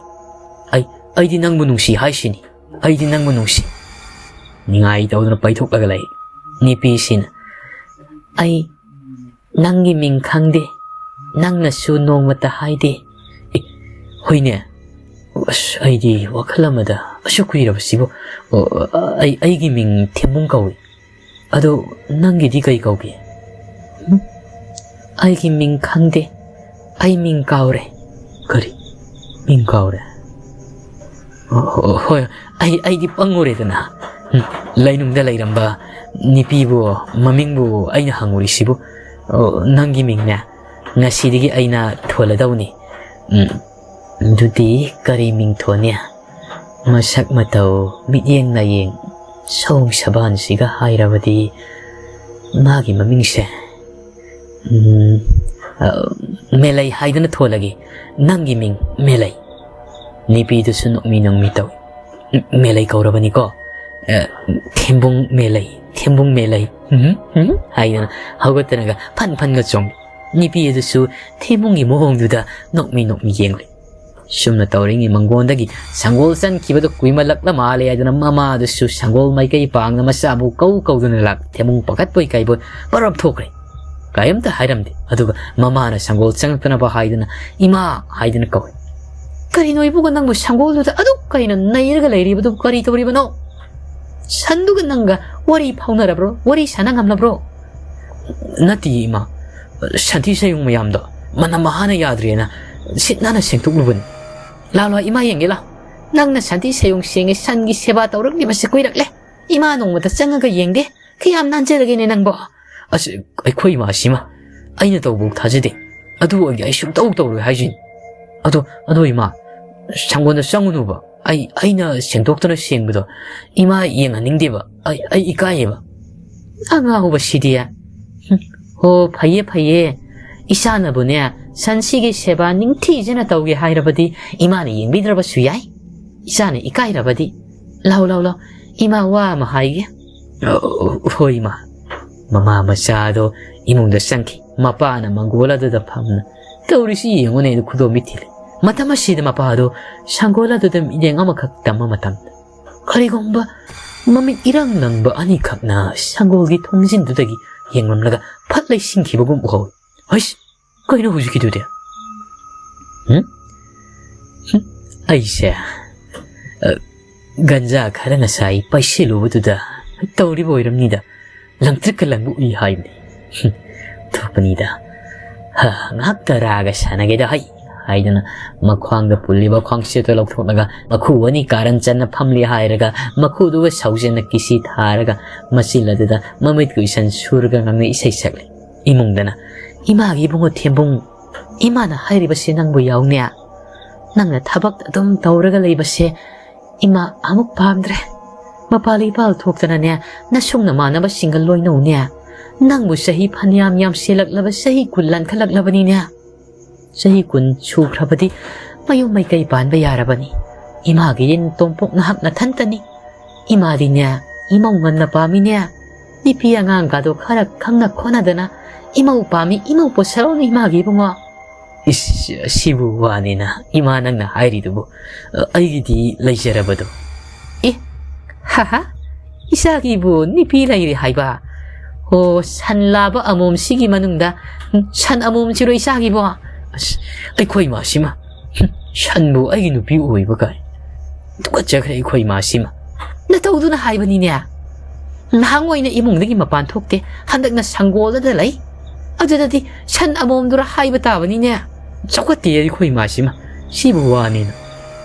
ꯑꯩ, ꯑꯩꯗꯤ ꯅꯪꯕꯨ ꯅꯨꯡꯁꯤ ꯍꯥꯏꯁꯤꯅꯤ꯫ ꯑꯩꯗꯤ ꯅꯪꯕꯨ ꯅꯨꯡꯁꯤ"꯫ ꯅꯤꯡꯉꯥꯏ ꯇꯧꯗꯨꯅ ꯄꯩꯊꯣꯛꯂꯒ ꯂꯩ꯫ ꯅꯤꯄꯤꯁꯤꯅ, "ꯑꯩ ꯅꯪꯒꯤ ꯃꯤꯡ ꯈꯪꯗꯦ, ꯅꯪꯅꯁꯨ ꯅꯣꯡꯃꯇ ꯍꯥꯏꯗꯦ"꯫ "ꯑꯦ, ꯍꯣꯏꯅꯦ꯫ ꯑꯁ, ꯑꯩꯗꯤ ꯋꯥꯈꯜ ꯑꯃꯗ ꯑꯁꯨꯛ ꯀꯨꯏꯔꯕꯁꯤꯕꯨ꯫ ꯑꯣ, ꯑꯩ, ꯑꯩꯒꯤ ꯃꯤꯡ ꯊꯦꯝꯕꯨꯡ ꯀꯧꯏ꯫ ꯑꯗꯣ ꯅꯪꯒꯤꯗꯤ ꯀꯩ ꯀꯧꯒꯦ?" "ꯎꯝ? ꯑꯩꯒꯤ ꯃꯤꯡ ꯈꯪꯗꯦ꯫ ꯑꯩ ꯃꯤꯡ ꯀꯥꯎꯔꯦ"꯫ "ꯀꯔꯤ? ꯃꯤꯡ ꯀꯥꯎꯔꯦ? ꯑꯣ, ꯍꯣꯏ, ꯑꯩ, ꯑꯩꯗꯤ ꯄꯪꯉꯨꯔꯦꯗꯅ꯫ ꯎꯝ, ꯂꯩꯅꯨꯡꯗ ꯂꯩꯔꯝꯕ ꯅꯤꯄꯤꯕꯨ ꯃꯃꯤꯡꯕꯨ ꯑꯩꯅ ꯍꯪꯉꯨꯔꯤꯁꯤꯕꯨ꯫ ꯑꯣ, ꯅꯪꯒꯤ ꯃꯤꯡꯅꯦ ꯉꯁꯤꯗꯒꯤ ꯑꯩꯅ ꯊꯣꯜꯂꯗꯧꯅꯤ꯫ ꯎꯝ, ꯑꯗꯨꯗꯤ ꯀꯔꯤ ꯃꯤꯡ ꯊꯣꯟꯅꯤ?" ꯃꯁꯛ ꯃꯇꯧ, ꯃꯤꯠꯌꯦꯡ ꯅꯥꯌꯦꯡ, ꯁꯑꯣꯡ ꯁꯕꯥꯟꯁꯤꯒ ꯍꯥꯏꯔꯕꯗꯤ ꯃꯥꯒꯤ ꯃꯃꯤꯡꯁꯦ, ꯎꯝ, ꯑ, ꯃꯦꯂꯩ ꯍꯥꯏꯗꯅ ꯊꯣꯜꯂꯒꯦ꯫ ꯅꯪꯒꯤ ꯃꯤꯡ ꯃꯦꯂꯩ꯫ ꯅꯤꯄꯤꯗꯨꯁꯨ ꯅꯣꯛꯃꯤ ꯅꯣꯛꯃꯤ ꯇꯧꯏ꯫ "ꯎꯝ, ꯃꯦꯂꯩ ꯀꯧꯔꯕꯅꯤꯀꯣ꯫ ꯑ, ꯊꯦꯝꯕꯨꯡ ꯃꯦꯂꯩ, ꯊꯦꯝꯕꯨꯡ ꯃꯦꯂꯩ꯫ ꯎꯝ, ꯎꯝ" ꯍꯥꯏꯗꯅ ꯍꯧꯒꯠꯇꯅꯒ ꯐꯟ ꯐꯟꯒ ꯆꯣꯡꯏ꯫ ꯅꯤꯄꯤ ꯑꯗꯨꯁꯨ ꯊꯦꯝꯕꯨꯡꯒꯤ ꯃꯑꯣꯡꯗꯨꯗ ꯅꯣꯛꯃꯤ ꯅꯣꯛꯃꯤ ꯌꯦꯡꯂꯤ꯫ ꯁꯨꯝꯅ ꯇꯧꯔꯤꯉꯩ ꯃꯪꯒꯣꯟꯗꯒꯤ ꯁꯪꯒꯣꯜ ꯆꯪꯈꯤꯕꯗꯨ ꯀꯨꯏꯃꯜꯂꯛꯂ ꯃꯥꯜꯂꯦ ꯍꯥꯏꯗꯨꯅ ꯃꯃꯥꯗꯨꯁꯨ ꯁꯪꯒꯣꯜ ꯃꯥꯏꯀꯩ ꯄꯥꯡꯅ ꯃꯆꯥꯕꯨ ꯀꯧ ꯀꯧꯗꯨꯅ ꯂꯥꯛ꯫ ꯊꯦꯝꯕꯨꯡ ꯄꯥꯈꯠꯄꯣꯏ ꯀꯩꯕꯣꯏ ꯄꯔꯞ ꯊꯣꯛꯈ꯭ꯔꯦ꯫ ꯀꯔꯤꯝꯇ ꯍꯥꯏꯔꯝꯗꯦ꯫ ꯑꯗꯨꯒ ꯃꯃꯥꯅ ꯁꯪꯒꯣꯜ ꯆꯪꯉꯛꯇꯅꯕ ꯍꯥꯏꯗꯨꯅ "ꯏꯃꯥ" ꯍꯥꯏꯗꯨꯅ ꯀꯧꯏ꯫ "ꯀꯔꯤꯅꯣ ꯏꯕꯨꯡꯉꯣ, ꯅꯪꯕꯨ ꯁꯪꯒꯣꯜꯗꯨꯗ ꯑꯗꯨꯛ ꯀꯩꯅ ꯅꯩꯔꯒ ꯂꯩꯔꯤꯕꯗꯨ ꯀꯔꯤ ꯇꯧꯔꯤꯕꯅꯣ? ꯁꯟꯗꯨꯒ ꯅꯪꯒ ꯋꯥꯔꯤ ꯐꯥꯎꯅꯔꯕ꯭ꯔꯣ? ꯋꯥꯔꯤ ꯁꯥꯟꯅ ꯉꯝꯂꯕ꯭ꯔꯣ?" "ꯅꯠꯇꯤꯌꯦ ꯏꯃꯥ, ꯁꯟꯊꯤ ꯁꯌꯨꯡ ꯃꯌꯥꯝꯗꯣ ꯃꯅꯝ ꯃꯍꯥꯅ ꯌꯥꯗ꯭ꯔꯦꯅ ꯁꯤꯠ ꯅꯥꯟꯅ ꯁꯦꯡꯗꯣꯛꯂꯨꯕꯅꯤ꯫ ꯂꯥꯛꯑꯣ, ꯂꯥꯛꯑꯣ, ꯏꯃꯥ ꯌꯦꯡꯒꯦ ꯂꯥꯛꯑꯣ꯫ ꯅꯪꯅ ꯁꯟꯊꯤ ꯁꯌꯨꯡ ꯁꯦꯡꯉꯦ, ꯁꯟꯒꯤ ꯁꯦꯕꯥ ꯇꯧꯔꯛꯂꯤꯕꯁꯦ ꯀꯨꯏꯔꯛꯂꯦ꯫ ꯏꯃꯥ ꯅꯣꯡꯃꯇ ꯆꯪꯉꯒ ꯌꯦꯡꯗꯦ꯫ ꯀꯌꯥꯝ ꯅꯥꯟꯖꯔꯒꯦꯅꯦ ꯅꯪꯕꯣ?" "ꯑꯁ, ꯑꯩꯈꯣꯏ ꯏꯃꯥꯁꯤꯃ ꯑꯩꯅ ꯇꯧꯕꯧ ꯊꯥꯖꯗꯦ꯫ ꯑꯗꯨ ꯑꯣꯏꯔꯗꯤ ꯑꯩ ꯁꯨꯡꯇꯧ ꯇꯧꯔꯣꯏ ꯍꯥꯏꯁꯤꯅꯤ꯫ ꯑꯗꯣ, ꯑꯗꯣ ꯏꯃꯥ, ꯁꯪꯒꯣꯜꯗ ꯆꯪꯉꯨꯅꯨꯕ꯫ ꯑꯩ, ꯑꯩꯅ ꯁꯦꯡꯗꯣꯛꯇꯅ ꯁꯦꯡꯕꯗꯣ ꯏꯃꯥ ꯌꯦꯡꯍꯟꯅꯤꯡꯗꯦꯕ꯫ ꯑꯩ, ꯑꯩ ꯏꯀꯥꯏꯌꯦꯕ꯫ ꯑꯉꯥꯎꯕꯁꯤꯗꯤ꯫ ꯍꯨꯝ, ꯍꯣ, ꯐꯩꯌꯦ, ꯐꯩꯌꯦ꯫ ꯏꯆꯥꯅꯕꯨꯅꯦ, ꯁꯟꯁꯤꯒꯤ ꯁꯦꯕꯥ ꯅꯤꯡꯊꯤꯖꯅ ꯇꯧꯒꯦ ꯍꯥꯏꯔꯕꯗꯤ ꯏꯃꯥꯅ ꯌꯦꯡꯕꯤꯗ꯭ꯔꯕꯁꯨ ꯌꯥꯏ꯫ ꯏꯆꯥꯅ ꯏꯀꯥꯏꯔꯕꯗꯤ꯫ ꯂꯥꯎ, ꯂꯥꯎ, ꯂꯥꯎ꯫ ꯏꯃꯥ ꯋꯥ ꯑꯃ ꯍꯥꯏꯒꯦ꯫ "ꯑꯣ, ꯍꯣꯏ, ꯏꯃꯥ"꯫ ꯃꯃꯥ ꯃꯆꯥꯗꯣ ꯏꯃꯨꯡꯗ ꯆꯪꯈꯤ꯫ ꯃꯄꯥꯅ ꯃꯪꯒꯣꯜ ꯑꯗꯨꯗ ꯐꯝꯅ ꯇꯧꯔꯤꯁꯤ ꯌꯦꯡꯉꯨꯅꯦ, ꯑꯗꯨ ꯈꯨꯗꯣꯝꯕꯤ ꯊꯤꯜꯂꯤ꯫ ꯃꯇꯝ ꯑꯁꯤꯗ ꯃꯄꯥꯗꯣ ꯁꯪꯒꯣꯜ ꯑꯗꯨꯗ ꯃꯤꯠꯌꯦꯡ ꯑꯃꯈꯛ ꯇꯝꯕ ꯃꯇꯝꯗ, ꯀꯔꯤꯒꯨꯝꯕ ꯃꯃꯤꯠ ꯏꯔꯪ ꯂꯪꯕ ꯑꯅꯤꯈꯛꯅ ꯁꯪꯒꯣꯜꯒꯤ ꯊꯣꯡꯖꯤꯟꯗꯨꯗꯒꯤ ꯌꯦꯡꯂꯝꯂꯒ ꯐꯠ ꯂꯩꯁꯤꯟꯈꯤꯕꯒꯨꯝ ꯎꯍꯧꯏ꯫ "ꯍꯩꯁ, ꯀꯩꯅꯣ ꯍꯧꯖꯤꯛꯀꯤꯗꯨꯗꯤ?" ꯍꯨꯝ? ꯍꯨꯝ? ꯑꯩꯁꯦ, ꯑ, ꯒꯟꯖꯥ ꯈꯔ ꯉꯁꯥꯏ ꯄꯩꯁꯤꯜꯂꯨꯕꯗꯨꯗ ꯇꯧꯔꯤꯕ ꯑꯣꯏꯔꯝꯅꯤꯗ꯫ ꯂꯪꯇ꯭ꯔꯤꯛꯀ ꯂꯪꯕ ꯎꯏ ꯍꯥꯏꯕꯅꯤ꯫ ꯍꯨꯝ, ꯊꯣꯛꯄꯅꯤꯗ꯫ ꯍ, ꯉꯥꯏꯍꯥꯛꯇ ꯔꯥꯒ ꯁꯥꯟꯅꯒꯦꯗ ꯍꯩ ꯍꯥꯏꯗꯨꯅ ꯃꯈ꯭ꯋꯥꯡꯗ ꯄꯨꯜꯂꯤꯕ ꯈ꯭ꯋꯥꯡꯆꯦꯠꯇꯣ ꯂꯧꯊꯣꯛꯂꯒ ꯃꯈꯨ ꯑꯅꯤ ꯀꯥꯔꯟ ꯆꯟꯅ ꯐꯝꯂꯤ ꯍꯥꯏꯔꯒ ꯃꯈꯨꯗꯨꯒ ꯁꯧꯖꯟꯅ ꯀꯤꯁꯤ ꯊꯥꯔꯒ ꯃꯆꯤꯜ ꯑꯗꯨꯗ ꯃꯃꯤꯠ ꯀꯨꯏꯁꯟ ꯁꯨꯔꯒ ꯉꯪꯅ ꯏꯁꯩ ꯁꯛꯂꯤ꯫ ꯏꯃꯨꯡꯗꯅ, "ꯏꯃꯥꯒꯤ ꯏꯕꯨꯡꯉꯣ ꯊꯦꯝꯕꯨꯡ, ꯏꯃꯥꯅ ꯍꯥꯏꯔꯤꯕꯁꯦ ꯅꯪꯕꯨ ꯌꯥꯎꯅꯦ? ꯅꯪꯅ ꯊꯕꯛ ꯑꯗꯨꯝ ꯇꯧꯔꯒ ꯂꯩꯕꯁꯦ ꯏꯃꯥ ꯑꯃꯨꯛ ꯄꯥꯝꯗ꯭ꯔꯦ꯫ ꯃꯄꯥꯜ ꯏꯄꯥꯜ ꯊꯣꯛꯇꯅꯅꯦ, ꯅꯁꯨꯡ ꯅꯃꯥꯟꯅꯕꯁꯤꯡꯒ ꯂꯣꯏꯅꯧꯅꯦ꯫ ꯅꯪꯕꯨ ꯆꯍꯤ ꯐꯅꯌꯥꯝ ꯌꯥꯝꯁꯤꯜꯂꯛꯂꯕ, ꯆꯍꯤ ꯀꯨꯟ ꯂꯥꯟꯈꯠꯂꯛꯂꯕꯅꯤꯅꯦ꯫ ꯆꯍꯤ ꯀꯨꯟ ꯁꯨꯈ꯭ꯔꯕꯗꯤ ꯃꯌꯨꯝ ꯃꯩꯀꯩ ꯄꯥꯟꯕ ꯌꯥꯔꯕꯅꯤ꯫ ꯏꯃꯥꯒꯤ ꯏꯟ ꯇꯣꯝꯄꯣꯛ ꯅꯍꯥꯛ ꯅꯊꯟꯇꯅꯤ꯫ ꯏꯃꯥꯗꯤꯅꯦ, ꯏꯃꯧ ꯉꯟꯅ ꯄꯥꯝꯃꯤꯅꯦ꯫ ꯅꯨꯄꯤ ꯑꯉꯥꯡꯒꯗꯣ ꯈꯔ ꯈꯪꯅ ꯈꯣꯠꯅꯗꯅ ꯏꯃꯧ ꯄꯥꯝꯃꯤ, ꯏꯃꯧ ꯄꯣꯠꯁꯜꯂꯛꯎꯅꯤ ꯏꯃꯥꯒꯤ ꯏꯕꯨꯡꯉꯣ"꯫ ꯏꯁ, ꯁꯤꯕꯨ ꯋꯥꯅꯤꯅ ꯏꯃꯥ ꯅꯪꯅ ꯍꯥꯏꯔꯤꯗꯨꯕꯨ? ꯑꯩꯒꯤꯗꯤ ꯂꯩꯖꯔꯕꯗꯣ꯫ ꯑꯦ, ꯍꯥꯍꯥ, ꯏꯆꯥꯒꯤꯕꯨ ꯅꯨꯄꯤ ꯂꯩꯔꯦ ꯍꯥꯏꯕ? ꯑꯣ, ꯁꯟ ꯂꯥꯕ ꯑꯃꯣꯝꯁꯤꯒꯤ ꯃꯅꯨꯡꯗ ꯁꯟ ꯑꯃꯣꯝꯁꯤꯔꯣ ꯏꯆꯥꯒꯤꯕꯣ? ꯑꯁ, ꯑꯩꯈꯣꯏ ꯏꯃꯥꯁꯤꯃ, ꯍꯨꯝ, ꯁꯟꯕꯨ ꯑꯩꯒꯤ ꯅꯨꯄꯤ ꯑꯣꯏꯕ ꯀꯥꯏ꯫ ꯇꯨꯀꯠꯆꯈ꯭ꯔꯦ ꯑꯩꯈꯣꯏ ꯏꯃꯥꯁꯤꯃ꯫ ꯅꯇꯧꯗꯨꯅ ꯍꯥꯏꯕꯅꯤꯅꯦ꯫ ꯅꯍꯥꯟ ꯑꯣꯏꯅ ꯏꯃꯨꯡꯗꯒꯤ ꯃꯄꯥꯟ ꯊꯣꯛꯇꯦ, ꯍꯟꯗꯛꯅ ꯁꯪꯒꯣꯜꯗꯗ ꯂꯩ꯫ ꯑꯗꯨꯗꯗꯤ ꯁꯟ ꯑꯃꯣꯝꯗꯨꯔ ꯍꯥꯏꯕ ꯇꯥꯕꯅꯤꯅꯦ꯫ ꯆꯥꯎꯈꯠꯇꯦ ꯑꯩꯈꯣꯏ ꯏꯃꯥꯁꯤꯃ꯫ ꯁꯤꯕꯨ ꯋꯥꯅꯦꯅ꯫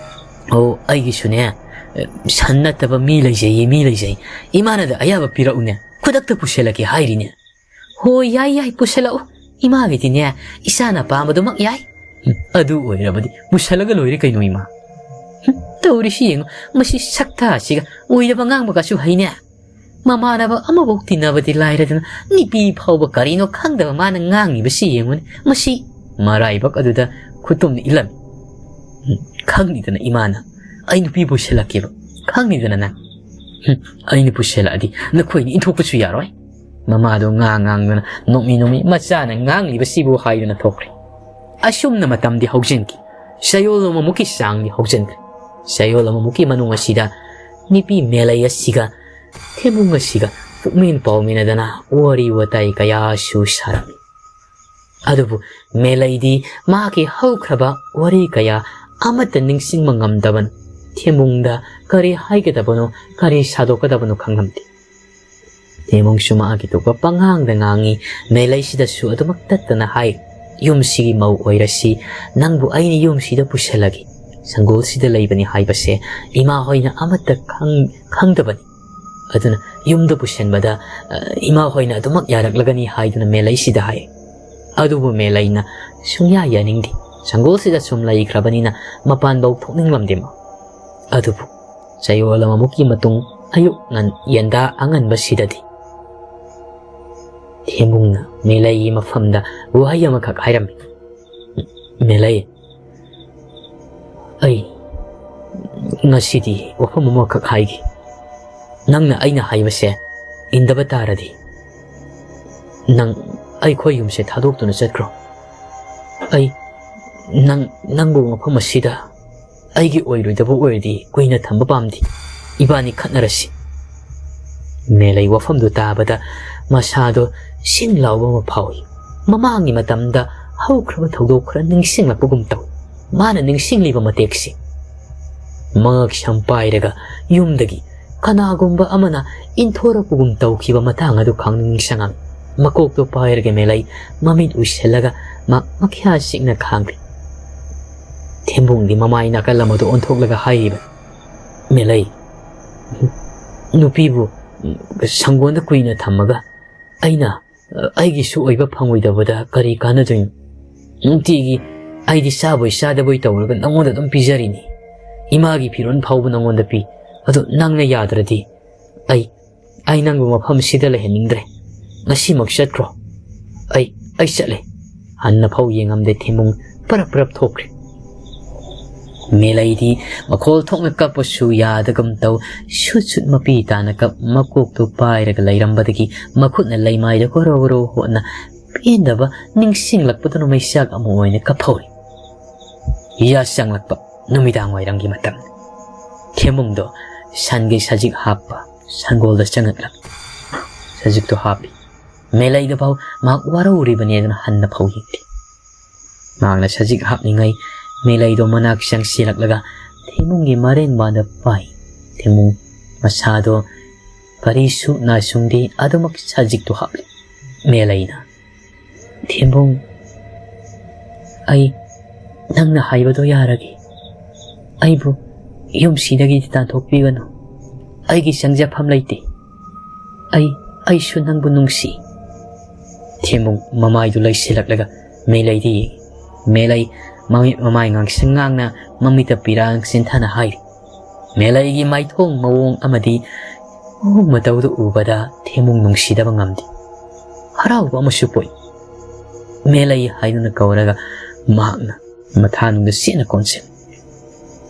ꯑꯣ, ꯑꯩꯒꯤꯁꯨꯅꯦ, ꯁꯟ ꯅꯠꯇꯕ ꯃꯤ ꯂꯩꯖꯩꯌꯦ, ꯃꯤ ꯂꯩꯖꯩ꯫ ꯏꯃꯥꯅꯗ ꯑꯌꯥꯕ ꯄꯤꯔꯛꯎꯅꯦ꯫ ꯈꯨꯗꯛꯇ ꯄꯨꯁꯤꯜꯂꯛꯀꯦ ꯍꯥꯏꯔꯤꯅꯦ꯫ ꯍꯣꯏ, ꯌꯥꯏ, ꯌꯥꯏ, ꯄꯨꯁꯤꯜꯂꯛꯎ꯫ ꯏꯃꯥꯒꯤꯗꯤꯅꯦ, ꯏꯆꯥꯅ ꯄꯥꯝꯕꯗꯨꯃꯛ ꯌꯥꯏ꯫ "ꯑꯗꯨ ꯑꯣꯏꯔꯕꯗꯤ ꯄꯨꯁꯜꯂꯒ ꯂꯣꯏꯔꯦ ꯀꯩꯅꯣ, ꯏꯃꯥ?" "ꯍꯨꯝ, ꯇꯧꯔꯤꯁꯤ ꯌꯦꯡꯉꯨ, ꯃꯁꯤ ꯁꯛꯇꯥꯁꯤꯒ ꯑꯣꯏꯗꯕ ꯉꯥꯡꯕꯒꯁꯨ ꯍꯩꯅꯦ꯫ ꯃꯃꯥꯟꯅꯕ ꯑꯃꯐꯥꯎ ꯇꯤꯟꯅꯕꯗꯤ ꯂꯥꯏꯔꯗꯅ, ꯅꯨꯄꯤ ꯐꯥꯎꯕ ꯀꯔꯤꯅꯣ ꯈꯪꯗꯕ ꯃꯥꯅ ꯉꯥꯡꯉꯤꯕꯁꯤ ꯌꯦꯡꯉꯨꯅꯦ꯫ ꯃꯁꯤ ꯃꯔꯥꯏꯕꯛ ꯑꯗꯨꯗ ꯈꯨꯇꯨꯝꯅ ꯏꯜꯂꯝꯃꯤ꯫ ꯎꯝ, ꯈꯪꯂꯤꯗꯅ ꯏꯃꯥꯅ ꯑꯩ ꯅꯨꯄꯤ ꯄꯨꯁꯤꯜꯂꯛꯀꯦꯕ꯫ ꯈꯪꯂꯤꯗꯅ ꯅꯪ꯫ ꯍꯨꯝ, ꯑꯩꯅ ꯄꯨꯁꯤꯜꯂꯛꯑꯗꯤ ꯅꯈꯣꯏꯅ ꯏꯟꯊꯣꯛꯄꯁꯨ ꯌꯥꯔꯣꯏ꯫" ꯃꯃꯥꯗꯣ ꯉꯥꯡ ꯉꯥꯡꯗꯨꯅ, "ꯅꯣꯛꯃꯤ ꯅꯣꯛꯃꯤ ꯃꯆꯥꯅ ꯉꯥꯡꯂꯤꯕꯁꯤꯕꯨ" ꯍꯥꯏꯗꯨꯅ ꯊꯣꯛꯈ꯭ꯔꯦ꯫ ꯑꯁꯨꯝꯅ ꯃꯇꯝꯗꯤ ꯍꯧꯖꯤꯟꯈꯤ꯫ ꯆꯌꯣꯜ ꯑꯃꯃꯨꯛꯀꯤ ꯆꯥꯡꯗꯤ ꯍꯧꯖꯤꯟꯈ꯭ꯔꯦ꯫ ꯆꯌꯣꯜ ꯑꯃꯃꯨꯛꯀꯤ ꯃꯅꯨꯡ ꯑꯁꯤꯗ ꯅꯨꯄꯤ ꯃꯦꯂꯩ ꯑꯁꯤꯒ ꯊꯦꯝꯕꯨꯡ ꯑꯁꯤꯒ ꯄꯨꯛꯃꯦꯟ ꯄꯥꯎꯃꯤꯟꯅꯗꯅ ꯋꯥꯔꯤ ꯋꯥꯇꯥꯏ ꯀꯌꯥꯁꯨ ꯁꯥꯔꯝꯃꯤ꯫ ꯑꯗꯨꯕꯨ ꯃꯦꯂꯩꯗꯤ ꯃꯥꯒꯤ ꯍꯧꯈ꯭ꯔꯕ ꯋꯥꯔꯤ ꯀꯌꯥ ꯑꯃꯠꯇ ꯅꯤꯡꯁꯤꯡꯕ ꯉꯝꯗꯕꯅ, ꯊꯦꯝꯕꯨꯡꯗ ꯀꯔꯤ ꯍꯥꯏꯒꯗꯕꯅꯣ, ꯀꯔꯤ ꯁꯥꯗꯣꯛꯀꯗꯕꯅꯣ ꯈꯪꯂꯝꯗꯦ꯫ ꯊꯦꯝꯕꯨꯡꯁꯨ ꯃꯥꯒꯤ ꯊꯣꯛꯄ ꯄꯉꯥꯡꯗ ꯉꯥꯡꯉꯤ꯫ ꯃꯦꯂꯩꯁꯤꯗꯁꯨ ꯑꯗꯨꯃꯛ ꯇꯠꯇꯅ ꯍꯥꯏ, "ꯌꯨꯝꯁꯤꯒꯤ ꯃꯧ ꯑꯣꯏꯔꯁꯤ, ꯅꯪꯕꯨ ꯑꯩꯅ ꯌꯨꯝꯁꯤꯗ ꯄꯨꯁꯤꯜꯂꯒꯦ꯫ ꯁꯪꯒꯣꯜꯁꯤꯗ ꯂꯩꯕꯅꯤ ꯍꯥꯏꯕꯁꯦ ꯏꯃꯥ ꯍꯣꯏꯅ ꯑꯃꯠꯇ ꯈꯪ-, ꯈꯪꯗꯕꯅꯤ꯫ ꯑꯗꯨꯅ ꯌꯨꯝꯗ ꯄꯨꯁꯤꯟꯕꯗ, ꯑ, ꯏꯃꯥ ꯍꯣꯏꯅ ꯑꯗꯨꯃꯛ ꯌꯥꯔꯛꯂꯒꯅꯤ" ꯍꯥꯏꯗꯨꯅ ꯃꯦꯂꯩꯁꯤꯗ ꯍꯥꯏ꯫ ꯑꯗꯨꯕꯨ ꯃꯦꯂꯩꯅ ꯁꯨꯡꯌꯥ ꯌꯥꯅꯤꯡꯗꯦ꯫ ꯁꯪꯒꯣꯜꯁꯤꯗ ꯁꯨꯝ ꯂꯩꯈ꯭ꯔꯕꯅꯤꯅ ꯃꯄꯥꯟꯐꯧ ꯊꯣꯛꯅꯤꯡꯂꯝꯗꯦ ꯃꯥ꯫ ꯑꯗꯨꯕꯨ ꯆꯌꯣꯜ ꯑꯃꯃꯨꯛꯀꯤ ꯃꯇꯨꯡ ꯑꯌꯨꯛ ꯉꯟ-, ꯌꯦꯟꯗꯥ ꯑꯉꯟꯕꯁꯤꯗꯗꯤ ꯊꯦꯝꯕꯨꯡꯅ ꯃꯦꯂꯩꯒꯤ ꯃꯐꯝꯗ ꯋꯥꯍꯩ ꯑꯃꯈꯛ ꯍꯥꯏꯔꯝꯃꯤ꯫ "ꯃꯦꯂꯩ, ꯑꯩ ꯉꯁꯤꯗꯤ ꯋꯥꯐꯝ ꯑꯃꯈꯛ ꯍꯥꯏꯒꯦ꯫ ꯅꯪꯅ ꯑꯩꯅ ꯍꯥꯏꯕꯁꯦ ꯏꯟꯗꯕ ꯇꯥꯔꯗꯤ, ꯅꯪ ꯑꯩꯈꯣꯏ ꯌꯨꯝꯁꯦ ꯊꯥꯗꯣꯛꯇꯨꯅ ꯆꯠꯈ꯭ꯔꯣ꯫ ꯑꯩ ꯅꯪ, ꯅꯪꯕꯨ ꯃꯐꯝ ꯑꯁꯤꯗ ꯑꯩꯒꯤ ꯑꯣꯏꯔꯣꯏꯗꯕ ꯑꯣꯏꯔꯗꯤ ꯀꯨꯏꯅ ꯊꯝꯕ ꯄꯥꯝꯗꯦ꯫ ꯏꯕꯥꯅꯤ ꯈꯠꯅꯔꯁꯤ꯫" ꯃꯦꯂꯩ ꯋꯥꯐꯝꯗꯨ ꯇꯥꯕꯗ ꯃꯁꯥꯗꯣ ꯁꯤꯡ ꯂꯥꯎꯕ ꯑꯃ ꯐꯥꯎꯏ꯫ ꯃꯃꯥꯡꯒꯤ ꯃꯇꯝꯗ ꯍꯧꯈ꯭ꯔꯕ ꯊꯧꯗꯣꯛ ꯈꯔ ꯅꯤꯡꯁꯤꯡꯂꯛꯄꯒꯨꯝ ꯇꯧꯏ꯫ ꯃꯥꯅ ꯅꯤꯡꯁꯤꯡꯂꯤꯕ ꯃꯇꯦꯛꯁꯤ ꯃꯉꯛ ꯁꯝ ꯄꯥꯏꯔꯒ ꯌꯨꯝꯗꯒꯤ ꯀꯅꯥꯒꯨꯝꯕ ꯑꯃꯅ ꯏꯟꯊꯣꯔꯛꯄꯒꯨꯝ ꯇꯧꯈꯤꯕ ꯃꯇꯥꯡ ꯑꯗꯨ ꯈꯪꯅꯤꯡ ꯅꯤꯡꯁꯤꯡꯉꯛꯏ꯫ ꯃꯀꯣꯛꯇꯣ ꯄꯥꯏꯔꯒ ꯃꯦꯂꯩ ꯃꯃꯤꯠ ꯎꯏꯁꯤꯜꯂꯒ ꯃꯥ ꯃꯈ꯭ꯌꯥ ꯆꯤꯛꯅ ꯈꯥꯡꯈ꯭ꯔꯦ꯫ ꯊꯦꯝꯕꯨꯡꯗꯤ ꯃꯃꯥꯏ ꯅꯥꯀꯜ ꯑꯃꯗ ꯑꯣꯟꯊꯣꯛꯂꯒ ꯍꯥꯏꯔꯤꯕ, "ꯃꯦꯂꯩ, ꯅꯨꯄꯤꯕꯨ ꯁꯪꯒꯣꯟꯗ ꯀꯨꯏꯅ ꯊꯝꯃꯒ ꯑꯩꯅ ꯑꯩꯒꯤꯁꯨ ꯑꯣꯏꯕ ꯐꯪꯉꯣꯏꯗꯕꯗ ꯀꯔꯤ ꯀꯥꯟꯅꯗꯣꯏꯅꯣ? ꯅꯨꯡꯇꯤꯒꯤ ꯑꯩꯗꯤ ꯆꯥꯕꯣꯏ ꯆꯥꯗꯕꯣꯏ ꯇꯧꯔꯒ ꯅꯪꯉꯣꯟꯗ ꯑꯗꯨꯝ ꯄꯤꯖꯔꯤꯅꯤ꯫ ꯏꯃꯥꯒꯤ ꯐꯤꯔꯣꯜ ꯐꯥꯎꯕ ꯅꯪꯉꯣꯟꯗ ꯄꯤ꯫ ꯑꯗꯣ ꯅꯪꯅ ꯌꯥꯗ꯭ꯔꯗꯤ ꯑꯩ, ꯑꯩ ꯅꯪꯕꯨ ꯃꯐꯝꯁꯤꯗ ꯂꯩꯍꯟꯅꯤꯡꯗ꯭ꯔꯦ꯫ ꯉꯁꯤꯃꯛ ꯆꯠꯈ꯭ꯔꯣ꯫ ꯑꯩ, ꯑꯩ ꯆꯠꯂꯦ꯫ ꯍꯟꯅ ꯐꯥꯎ ꯌꯦꯡꯉꯝꯗꯦ ꯊꯦꯝꯕꯨꯡ ꯄꯔꯞ ꯄꯔꯞ ꯊꯣꯛꯈ꯭ꯔꯦ꯫ ꯃꯦꯂꯩꯗꯤ ꯃꯈꯣꯜ ꯊꯣꯛꯅ ꯀꯞꯄꯁꯨ ꯌꯥꯗꯒꯨꯝ ꯇꯧ, ꯁꯨꯠ ꯁꯨꯠ ꯃꯄꯤ ꯇꯥꯅ ꯀꯞ, ꯃꯀꯣꯛꯇꯨ ꯄꯥꯏꯔꯒ ꯂꯩꯔꯝꯕꯗꯒꯤ ꯃꯈꯨꯠꯅ ꯂꯩꯃꯥꯏꯗ ꯒꯣꯔꯣ ꯒꯣꯔꯣ ꯍꯣꯠꯅ ꯄꯦꯟꯗꯕ ꯅꯤꯡꯁꯤꯡꯂꯛꯄꯗꯨꯅ ꯃꯩꯆꯥꯛ ꯑꯃ ꯑꯣꯏꯅ ꯀꯞꯍꯧꯔꯤ꯫ ꯌꯥ ꯆꯪꯂꯛꯄ ꯅꯨꯃꯤꯗꯥꯡ ꯋꯥꯏꯔꯝꯒꯤ ꯃꯇꯝ꯫ ꯊꯦꯝꯕꯨꯡꯗꯣ ꯁꯟꯒꯤ ꯁꯖꯤꯛ ꯍꯥꯞꯄ ꯁꯪꯒꯣꯜꯗ ꯆꯪꯉꯛꯂꯝꯃꯤ꯫ ꯁꯖꯤꯛꯇꯣ ꯍꯥꯞꯄꯤ꯫ ꯃꯦꯂꯩꯗ ꯐꯥꯎ ꯃꯍꯥꯛ ꯋꯥꯔꯧꯔꯤꯕꯅꯤ ꯑꯗꯨꯅ ꯍꯟꯅ ꯐꯥꯎ ꯌꯦꯡꯗꯦ꯫ ꯃꯍꯥꯛꯅ ꯁꯖꯤꯛ ꯍꯥꯞꯂꯤꯉꯩ ꯃꯦꯂꯩꯗꯣ ꯃꯅꯥꯛ ꯆꯪꯁꯤꯜꯂꯛꯂꯒ ꯊꯦꯝꯕꯨꯡꯒꯤ ꯃꯔꯦꯡꯕꯥꯟꯗ ꯄꯥꯏ꯫ ꯊꯦꯝꯕꯨꯡ ꯃꯁꯥꯗꯣ ꯀꯔꯤꯁꯨ ꯅꯥꯁꯨꯡꯗꯦ, ꯑꯗꯨꯃꯛ ꯁꯖꯤꯛꯇꯣ ꯍꯥꯞꯂꯤ꯫ ꯃꯦꯂꯩꯅ, "ꯊꯦꯝꯕꯨꯡ, ꯑꯩ ꯅꯪꯅ ꯍꯥꯏꯕꯗꯣ ꯌꯥꯔꯒꯦ꯫ ꯑꯩꯕꯨ ꯌꯨꯝꯁꯤꯗꯒꯤꯗꯤ ꯇꯥꯟꯊꯣꯛꯄꯤꯒꯅꯨ꯫ ꯑꯩꯒꯤ ꯆꯪꯖꯐꯝ ꯂꯩꯇꯦ꯫ ꯑꯩ, ꯑꯩꯁꯨ ꯅꯪꯕꯨ ꯅꯨꯡꯁꯤ꯫" ꯊꯦꯝꯕꯨꯡ ꯃꯃꯥꯏꯗꯨ ꯂꯩꯁꯤꯜꯂꯛꯂꯒ ꯃꯦꯂꯩꯗ ꯌꯦꯡꯉꯤ꯫ ꯃꯦꯂꯩ ꯃꯃꯤꯠ ꯃꯃꯥꯏ ꯉꯥꯡꯁꯪ ꯉꯥꯡꯅ ꯃꯃꯤꯠꯇ ꯄꯤꯔꯥꯡ ꯆꯦꯟꯊꯅ ꯍꯥꯏꯔꯤ꯫ ꯃꯦꯂꯩꯒꯤ ꯃꯥꯏꯊꯣꯡ ꯃꯑꯣꯡ ꯑꯃꯗꯤ ꯃꯑꯣꯡ ꯃꯇꯧꯗꯨ ꯎꯕꯗ ꯊꯦꯝꯕꯨꯡ ꯅꯨꯡꯁꯤꯗꯕ ꯉꯝꯗꯦ꯫ ꯍꯔꯥꯎꯕ ꯑꯃꯁꯨ ꯄꯣꯛꯏ꯫ "ꯃꯦꯂꯩ" ꯍꯥꯏꯗꯨꯅ ꯀꯧꯔꯒ ꯃꯍꯥꯛꯅ ꯃꯊꯥꯅꯨꯡꯗ ꯆꯦꯠꯅ ꯀꯣꯟꯁꯤꯜꯂꯤ꯫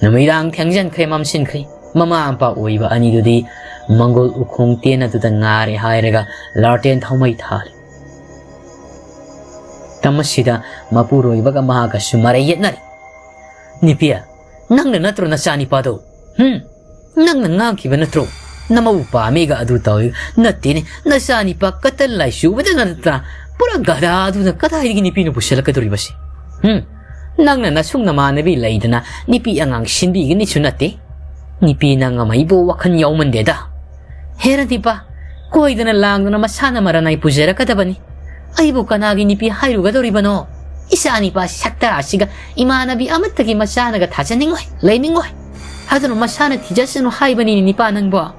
ꯅꯨꯃꯤꯗꯥꯡ ꯊꯦꯡꯖꯤꯟꯈ꯭ꯔꯦ, ꯃꯝꯁꯤꯟꯈ꯭ꯔꯦ꯫ ꯃꯃꯥ ꯃꯄꯥ ꯑꯣꯏꯕ ꯑꯅꯤꯗꯨꯗꯤ ꯃꯪꯒꯣꯜ ꯎꯈꯣꯡ ꯇꯦꯟ ꯑꯗꯨꯗ ꯉꯥꯔꯦ ꯍꯥꯏꯔꯒ ꯂꯥꯔꯇꯦꯟ ꯊꯥꯎꯃꯩ ꯊꯥꯜꯂꯤ꯫ ꯇꯝ ꯑꯁꯤꯗ ꯃꯄꯨꯔꯣꯏꯕꯒ ꯃꯍꯥꯛꯀꯁꯨ ꯃꯔꯩ ꯌꯦꯠꯅꯔꯤ꯫ "ꯅꯤꯄꯤ, ꯅꯪꯅ ꯅꯠꯇ꯭ꯔꯣ ꯅꯆꯥꯅꯤꯄꯥꯗꯣ? ꯍꯨꯝ? ꯅꯪꯅ ꯉꯥꯡꯈꯤꯕ ꯅꯠꯇ꯭ꯔꯣ? ꯅꯃꯧ ꯄꯥꯝꯃꯤꯒ ꯑꯗꯨ ꯇꯧꯏ꯫ ꯅꯠꯇꯦꯅꯦ, ꯅꯆꯥꯅꯤꯄꯥ ꯀꯇꯟ ꯂꯥꯏ ꯆꯨꯕꯗ ꯅꯠꯇ꯭ꯔꯥ? ꯄꯨꯔꯥ ꯒꯙꯥ ꯑꯗꯨꯅ ꯀꯗꯥꯏꯗꯒꯤ ꯅꯨꯄꯤꯅ ꯄꯨꯁꯜꯂꯛꯀꯗꯧꯔꯤꯕꯁꯦ? ꯍꯨꯝ? ꯅꯪꯅ ꯅꯁꯨꯡ ꯅꯃꯥꯟꯅꯕꯤ ꯂꯩꯗꯅ ꯅꯨꯄꯤ ꯑꯉꯥꯡ ꯁꯤꯟꯕꯤꯒꯅꯤꯁꯨ ꯅꯠꯇꯦ꯫ ꯅꯨꯄꯤ ꯅꯪ ꯑꯃ ꯑꯩꯕꯨ ꯋꯥꯈꯜ ꯌꯥꯎꯃꯟꯗꯦꯗ꯫ ꯍꯦꯔꯥ ꯅꯤꯄꯥ, ꯀꯣꯏꯗꯅ ꯂꯥꯡꯗꯅ ꯃꯁꯥꯅ ꯃꯔꯥꯅꯥꯏ ꯄꯨꯖꯔꯛꯀꯗꯕꯅꯤ꯫ ꯑꯩꯕꯨ ꯀꯅꯥꯒꯤ ꯅꯨꯄꯤ ꯍꯥꯏꯔꯨꯒꯗꯧꯔꯤꯕꯅꯣ? ꯏꯆꯥ ꯅꯤꯄꯥ ꯁꯛꯇꯥ ꯑꯁꯤꯒ ꯏꯃꯥꯟꯅꯕꯤ ꯑꯃꯠꯇꯒꯤ ꯃꯆꯥꯅꯒ ꯊꯥꯖꯅꯤꯡꯉꯣꯏ, ꯂꯩꯅꯤꯡꯉꯣꯏ꯫ ꯑꯗꯨꯅ ꯃꯁꯥꯅ ꯊꯤꯖꯁꯅꯨ ꯍꯥꯏꯕꯅꯤꯅꯦ ꯅꯤꯄꯥ ꯅꯪꯕꯣ꯫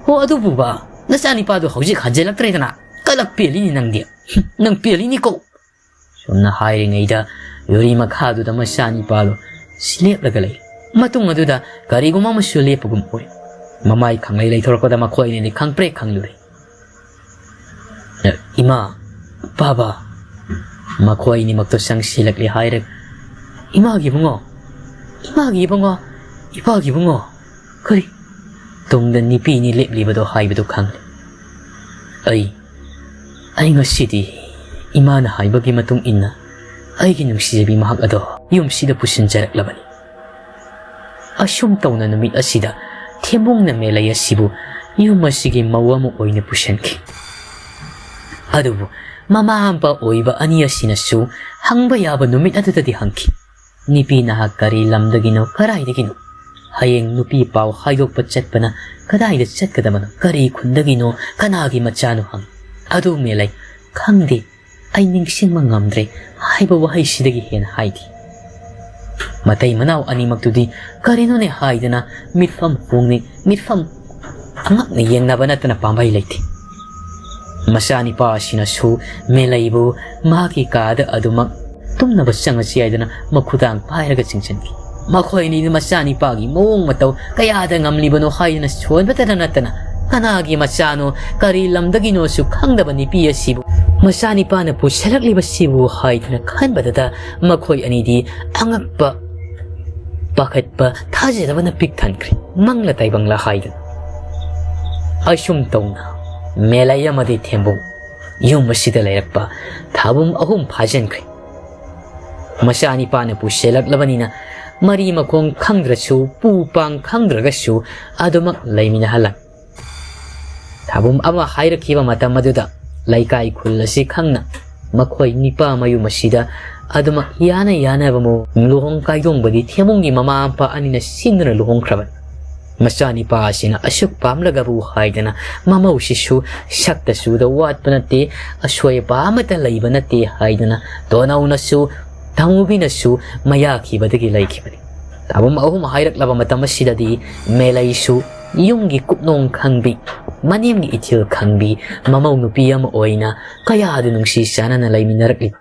ꯍꯣ ꯑꯗꯨꯕꯨꯕ, ꯅꯆꯥ ꯅꯤꯄꯥꯗꯣ ꯍꯧꯖꯤꯛ ꯍꯟꯖꯤꯜꯂꯛꯇ꯭ꯔꯦꯗꯅ꯫ ꯀꯂꯛ ꯄꯦꯜꯂꯤꯅꯤ ꯅꯪꯗꯤ꯫ ꯅꯪ ꯄꯦꯜꯂꯤꯅꯤꯀꯣ꯫" ꯁꯨꯝꯅ ꯍꯥꯏꯔꯤꯉꯩꯗ ꯌꯨꯔꯤ ꯃꯈꯥꯗꯨꯗ ꯃꯆꯥꯅꯤꯄꯥꯗꯣ ꯁꯤ ꯂꯦꯞꯂꯒ ꯂꯩ꯫ ꯃꯇꯨꯡ ꯑꯗꯨꯗ ꯀꯔꯤꯒꯨꯝꯕ ꯑꯃꯁꯨ ꯂꯦꯞꯄꯒꯨꯝ ꯑꯣꯏ꯫ ꯃꯃꯥꯏ ꯈꯪꯂꯩ ꯂꯩꯊꯣꯔꯛꯄꯗ ꯃꯈꯣꯏ ꯑꯅꯤꯗꯤ ꯈꯪꯄ꯭ꯔꯦꯛ ꯈꯪꯂꯨꯔꯦ꯫ "ꯏꯃꯥ, ꯕꯥꯕꯥ!" ꯃꯈꯣꯏ ꯑꯅꯤꯃꯛꯇꯣ ꯆꯪꯁꯤꯜꯂꯛꯂꯦ ꯍꯥꯏꯔꯒ, "ꯏꯃꯥꯒꯤ ꯏꯕꯨꯡꯉꯣ, ꯏꯃꯥꯒꯤ ꯏꯕꯨꯡꯉꯣ, ꯏꯄꯥꯒꯤ ꯏꯕꯨꯡꯉꯣ!" ꯀꯔꯤ? ꯇꯨꯡꯗ ꯅꯨꯄꯤ ꯑꯅꯤ ꯂꯦꯞꯂꯤꯕꯗꯣ ꯍꯥꯏꯕꯗꯨ ꯈꯪꯂꯦ꯫ "ꯑꯩ, ꯑꯩ ꯉꯁꯤꯗꯤ ꯏꯃꯥꯅ ꯍꯥꯏꯕꯒꯤ ꯃꯇꯨꯡ ꯏꯟꯅ ꯑꯩꯒꯤ ꯅꯨꯡꯁꯤꯖꯕꯤ ꯃꯍꯥꯛ ꯑꯗꯣ ꯌꯨꯝꯁꯤꯗ ꯄꯨꯁꯤꯟꯖꯔꯛꯂꯕꯅꯤ꯫" ꯑꯁꯨꯝ ꯇꯧꯅ ꯅꯨꯃꯤꯠ ꯑꯁꯤꯗ ꯊꯦꯝꯕꯨꯡꯅ ꯃꯦꯂꯩ ꯑꯁꯤꯕꯨ ꯌꯨꯝ ꯑꯁꯤꯒꯤ ꯃꯧ ꯑꯃ ꯑꯣꯏꯅ ꯄꯨꯁꯤꯟꯈꯤ꯫ ꯑꯗꯨꯕꯨ ꯃꯃꯥ ꯃꯄꯥ ꯑꯣꯏꯕ ꯑꯅꯤ ꯑꯁꯤꯅꯁꯨ ꯍꯪꯕ ꯌꯥꯕ ꯅꯨꯃꯤꯠ ꯑꯗꯨꯗꯗꯤ ꯍꯪꯈꯤ, "ꯅꯨꯄꯤ ꯅꯍꯥꯛ ꯀꯔꯤ ꯂꯝꯗꯒꯤꯅꯣ, ꯀꯗꯥꯏꯗꯒꯤꯅꯣ? ꯍꯌꯦꯡ ꯅꯨꯄꯤ ꯄꯥꯎ ꯍꯥꯏꯗꯣꯛꯄ ꯆꯠꯄꯅ ꯀꯗꯥꯏꯗ ꯆꯠꯀꯗꯕꯅꯣ? ꯀꯔꯤ ꯈꯨꯟꯗꯒꯤꯅꯣ? ꯀꯅꯥꯒꯤ ꯃꯆꯥꯅꯣ?" ꯍꯪ꯫ ꯑꯗꯨ ꯃꯦꯂꯩ, "ꯈꯪꯗꯦ, ꯑꯩ ꯅꯤꯡꯁꯤꯡꯕ ꯉꯝꯗ꯭ꯔꯦ" ꯍꯥꯏꯕ ꯋꯥꯍꯩꯁꯤꯗꯒꯤ ꯍꯦꯟꯅ ꯍꯥꯏꯗꯦ꯫ ꯃꯇꯩ ꯃꯅꯥꯎ ꯑꯅꯤꯃꯛꯇꯨꯗꯤ ꯀꯔꯤꯅꯣꯅꯦ ꯍꯥꯏꯗꯅ ꯃꯤꯠꯐꯝ ꯍꯣꯡꯅꯩ, ꯃꯤꯠꯐꯝ ꯑꯉꯛꯅ ꯌꯦꯡꯅꯕ ꯅꯠꯇꯅ ꯄꯥꯝꯕꯩ ꯂꯩꯇꯦ꯫ ꯃꯆꯥꯅꯤꯄꯥ ꯑꯁꯤꯅꯁꯨ ꯃꯦꯂꯩꯕꯨ ꯃꯍꯥꯛꯀꯤ ꯀꯥꯗ ꯑꯗꯨꯃꯛ ꯇꯨꯝꯅꯕ ꯆꯪꯉꯁꯤ ꯍꯥꯏꯗꯅ ꯃꯈꯨꯗꯥꯡ ꯄꯥꯏꯔꯒ ꯆꯤꯡꯁꯤꯟꯈꯤ꯫ ꯃꯈꯣꯏ ꯑꯅꯤꯗꯤ ꯃꯆꯥꯅꯤꯄꯥꯒꯤ ꯃꯑꯣꯡ ꯃꯇꯧ ꯀꯌꯥꯗ ꯉꯝꯂꯤꯕꯅꯣ ꯍꯥꯏꯗꯅ ꯁꯣꯟꯕꯇꯗ ꯅꯠꯇꯅ, ꯀꯅꯥꯒꯤ ꯃꯆꯥꯅꯣ, ꯀꯔꯤ ꯂꯝꯗꯒꯤꯅꯣꯁꯨ ꯈꯪꯗꯕ ꯅꯨꯄꯤ ꯑꯁꯤꯕꯨ ꯃꯆꯥꯅꯤꯄꯥꯅ ꯄꯨꯁꯤꯜꯂꯛꯂꯤꯕꯁꯤꯕꯨ ꯍꯥꯏꯗꯅ ꯈꯟꯕꯗꯇ ꯃꯈꯣꯏ ꯑꯅꯤꯗꯤ ꯑꯉꯛꯄ, ꯄꯥꯈꯠꯄ, ꯊꯥꯖꯗꯕꯅ ꯄꯤꯛ ꯊꯟꯈ꯭ꯔꯦ꯫ ꯃꯪꯂ ꯇꯥꯏꯕꯪꯂ ꯍꯥꯏꯗꯅ꯫ ꯑꯁꯨꯝ ꯇꯧꯅ ꯃꯦꯂꯩ ꯑꯃꯗꯤ ꯊꯦꯝꯕꯨꯡ ꯌꯨꯝ ꯑꯁꯤꯗ ꯂꯩꯔꯛꯄ ꯊꯥꯕꯨꯝ ꯑꯍꯨꯝ ꯐꯥꯖꯤꯟꯈ꯭ꯔꯦ꯫ ꯃꯆꯥꯅꯤꯄꯥꯅ ꯄꯨꯁꯤꯜꯂꯛꯂꯕꯅꯤꯅ ꯃꯔꯤ ꯃꯈꯣꯡ ꯈꯪꯗ꯭ꯔꯁꯨ, ꯄꯨ ꯄꯥꯡ ꯈꯪꯗ꯭ꯔꯒꯁꯨ ꯑꯗꯨꯃꯛ ꯂꯩꯃꯤꯟꯅꯍꯜꯂꯝꯃꯤ꯫ ꯊꯥꯕꯨꯝ ꯑꯃ ꯍꯥꯏꯔꯛꯈꯤꯕ ꯃꯇꯝ ꯑꯗꯨꯗ ꯂꯩꯀꯥꯏ ꯈꯨꯜ ꯑꯁꯤ ꯈꯪꯅ ꯃꯈꯣꯏ ꯅꯤꯄꯥ ꯃꯌꯨꯝ ꯑꯁꯤꯗ ꯑꯗꯨꯃꯛ ꯌꯥꯅ ꯌꯥꯅꯕ ꯃꯑꯣꯡ ꯂꯨꯍꯣꯡ ꯀꯥꯏꯗꯣꯡꯕꯗꯤ ꯊꯦꯝꯕꯨꯡꯒꯤ ꯃꯃꯥ ꯃꯄꯥ ꯑꯅꯤꯅ ꯁꯤꯟꯗꯨꯅ ꯂꯨꯍꯣꯡꯈ꯭ꯔꯕꯅꯤ꯫ ꯃꯆꯥꯅꯤꯄꯥ ꯑꯁꯤꯅ ꯑꯁꯨꯛ ꯄꯥꯝꯂꯒꯕꯨ ꯍꯥꯏꯗꯅ ꯃꯃꯧꯁꯤꯁꯨ ꯁꯛꯇ ꯆꯨꯗ ꯋꯥꯠꯄ ꯅꯠꯇꯦ, ꯑꯁꯣꯏ ꯑꯄꯥ ꯑꯃꯠꯇ ꯂꯩꯕ ꯅꯠꯇꯦ ꯍꯥꯏꯗꯅ ꯇꯣꯅꯧꯅꯁꯨ ꯊꯥꯃꯨꯕꯤꯅꯁꯨ ꯃꯌꯥꯈꯤꯕꯗꯒꯤ ꯂꯩꯈꯤꯕꯅꯤ꯫ ꯊꯥꯕꯨꯝ ꯑꯍꯨꯝ ꯍꯥꯏꯔꯛꯂꯕ ꯃꯇꯝ ꯑꯁꯤꯗꯗꯤ ꯃꯦꯂꯩꯁꯨ ꯌꯨꯝꯒꯤ ꯀꯨꯞꯅꯣꯝ ꯈꯪꯕꯤ, ꯃꯅꯦꯝꯒꯤ ꯏꯊꯤꯜ ꯈꯪꯕꯤ, ꯃꯃꯧ ꯅꯨꯄꯤ ꯑꯃ ꯑꯣꯏꯅ ꯀꯌꯥꯗ ꯅꯨꯡꯁꯤ ꯆꯥꯟꯅꯅ ꯂꯩꯃꯤꯟꯅꯔꯛꯂꯤꯕ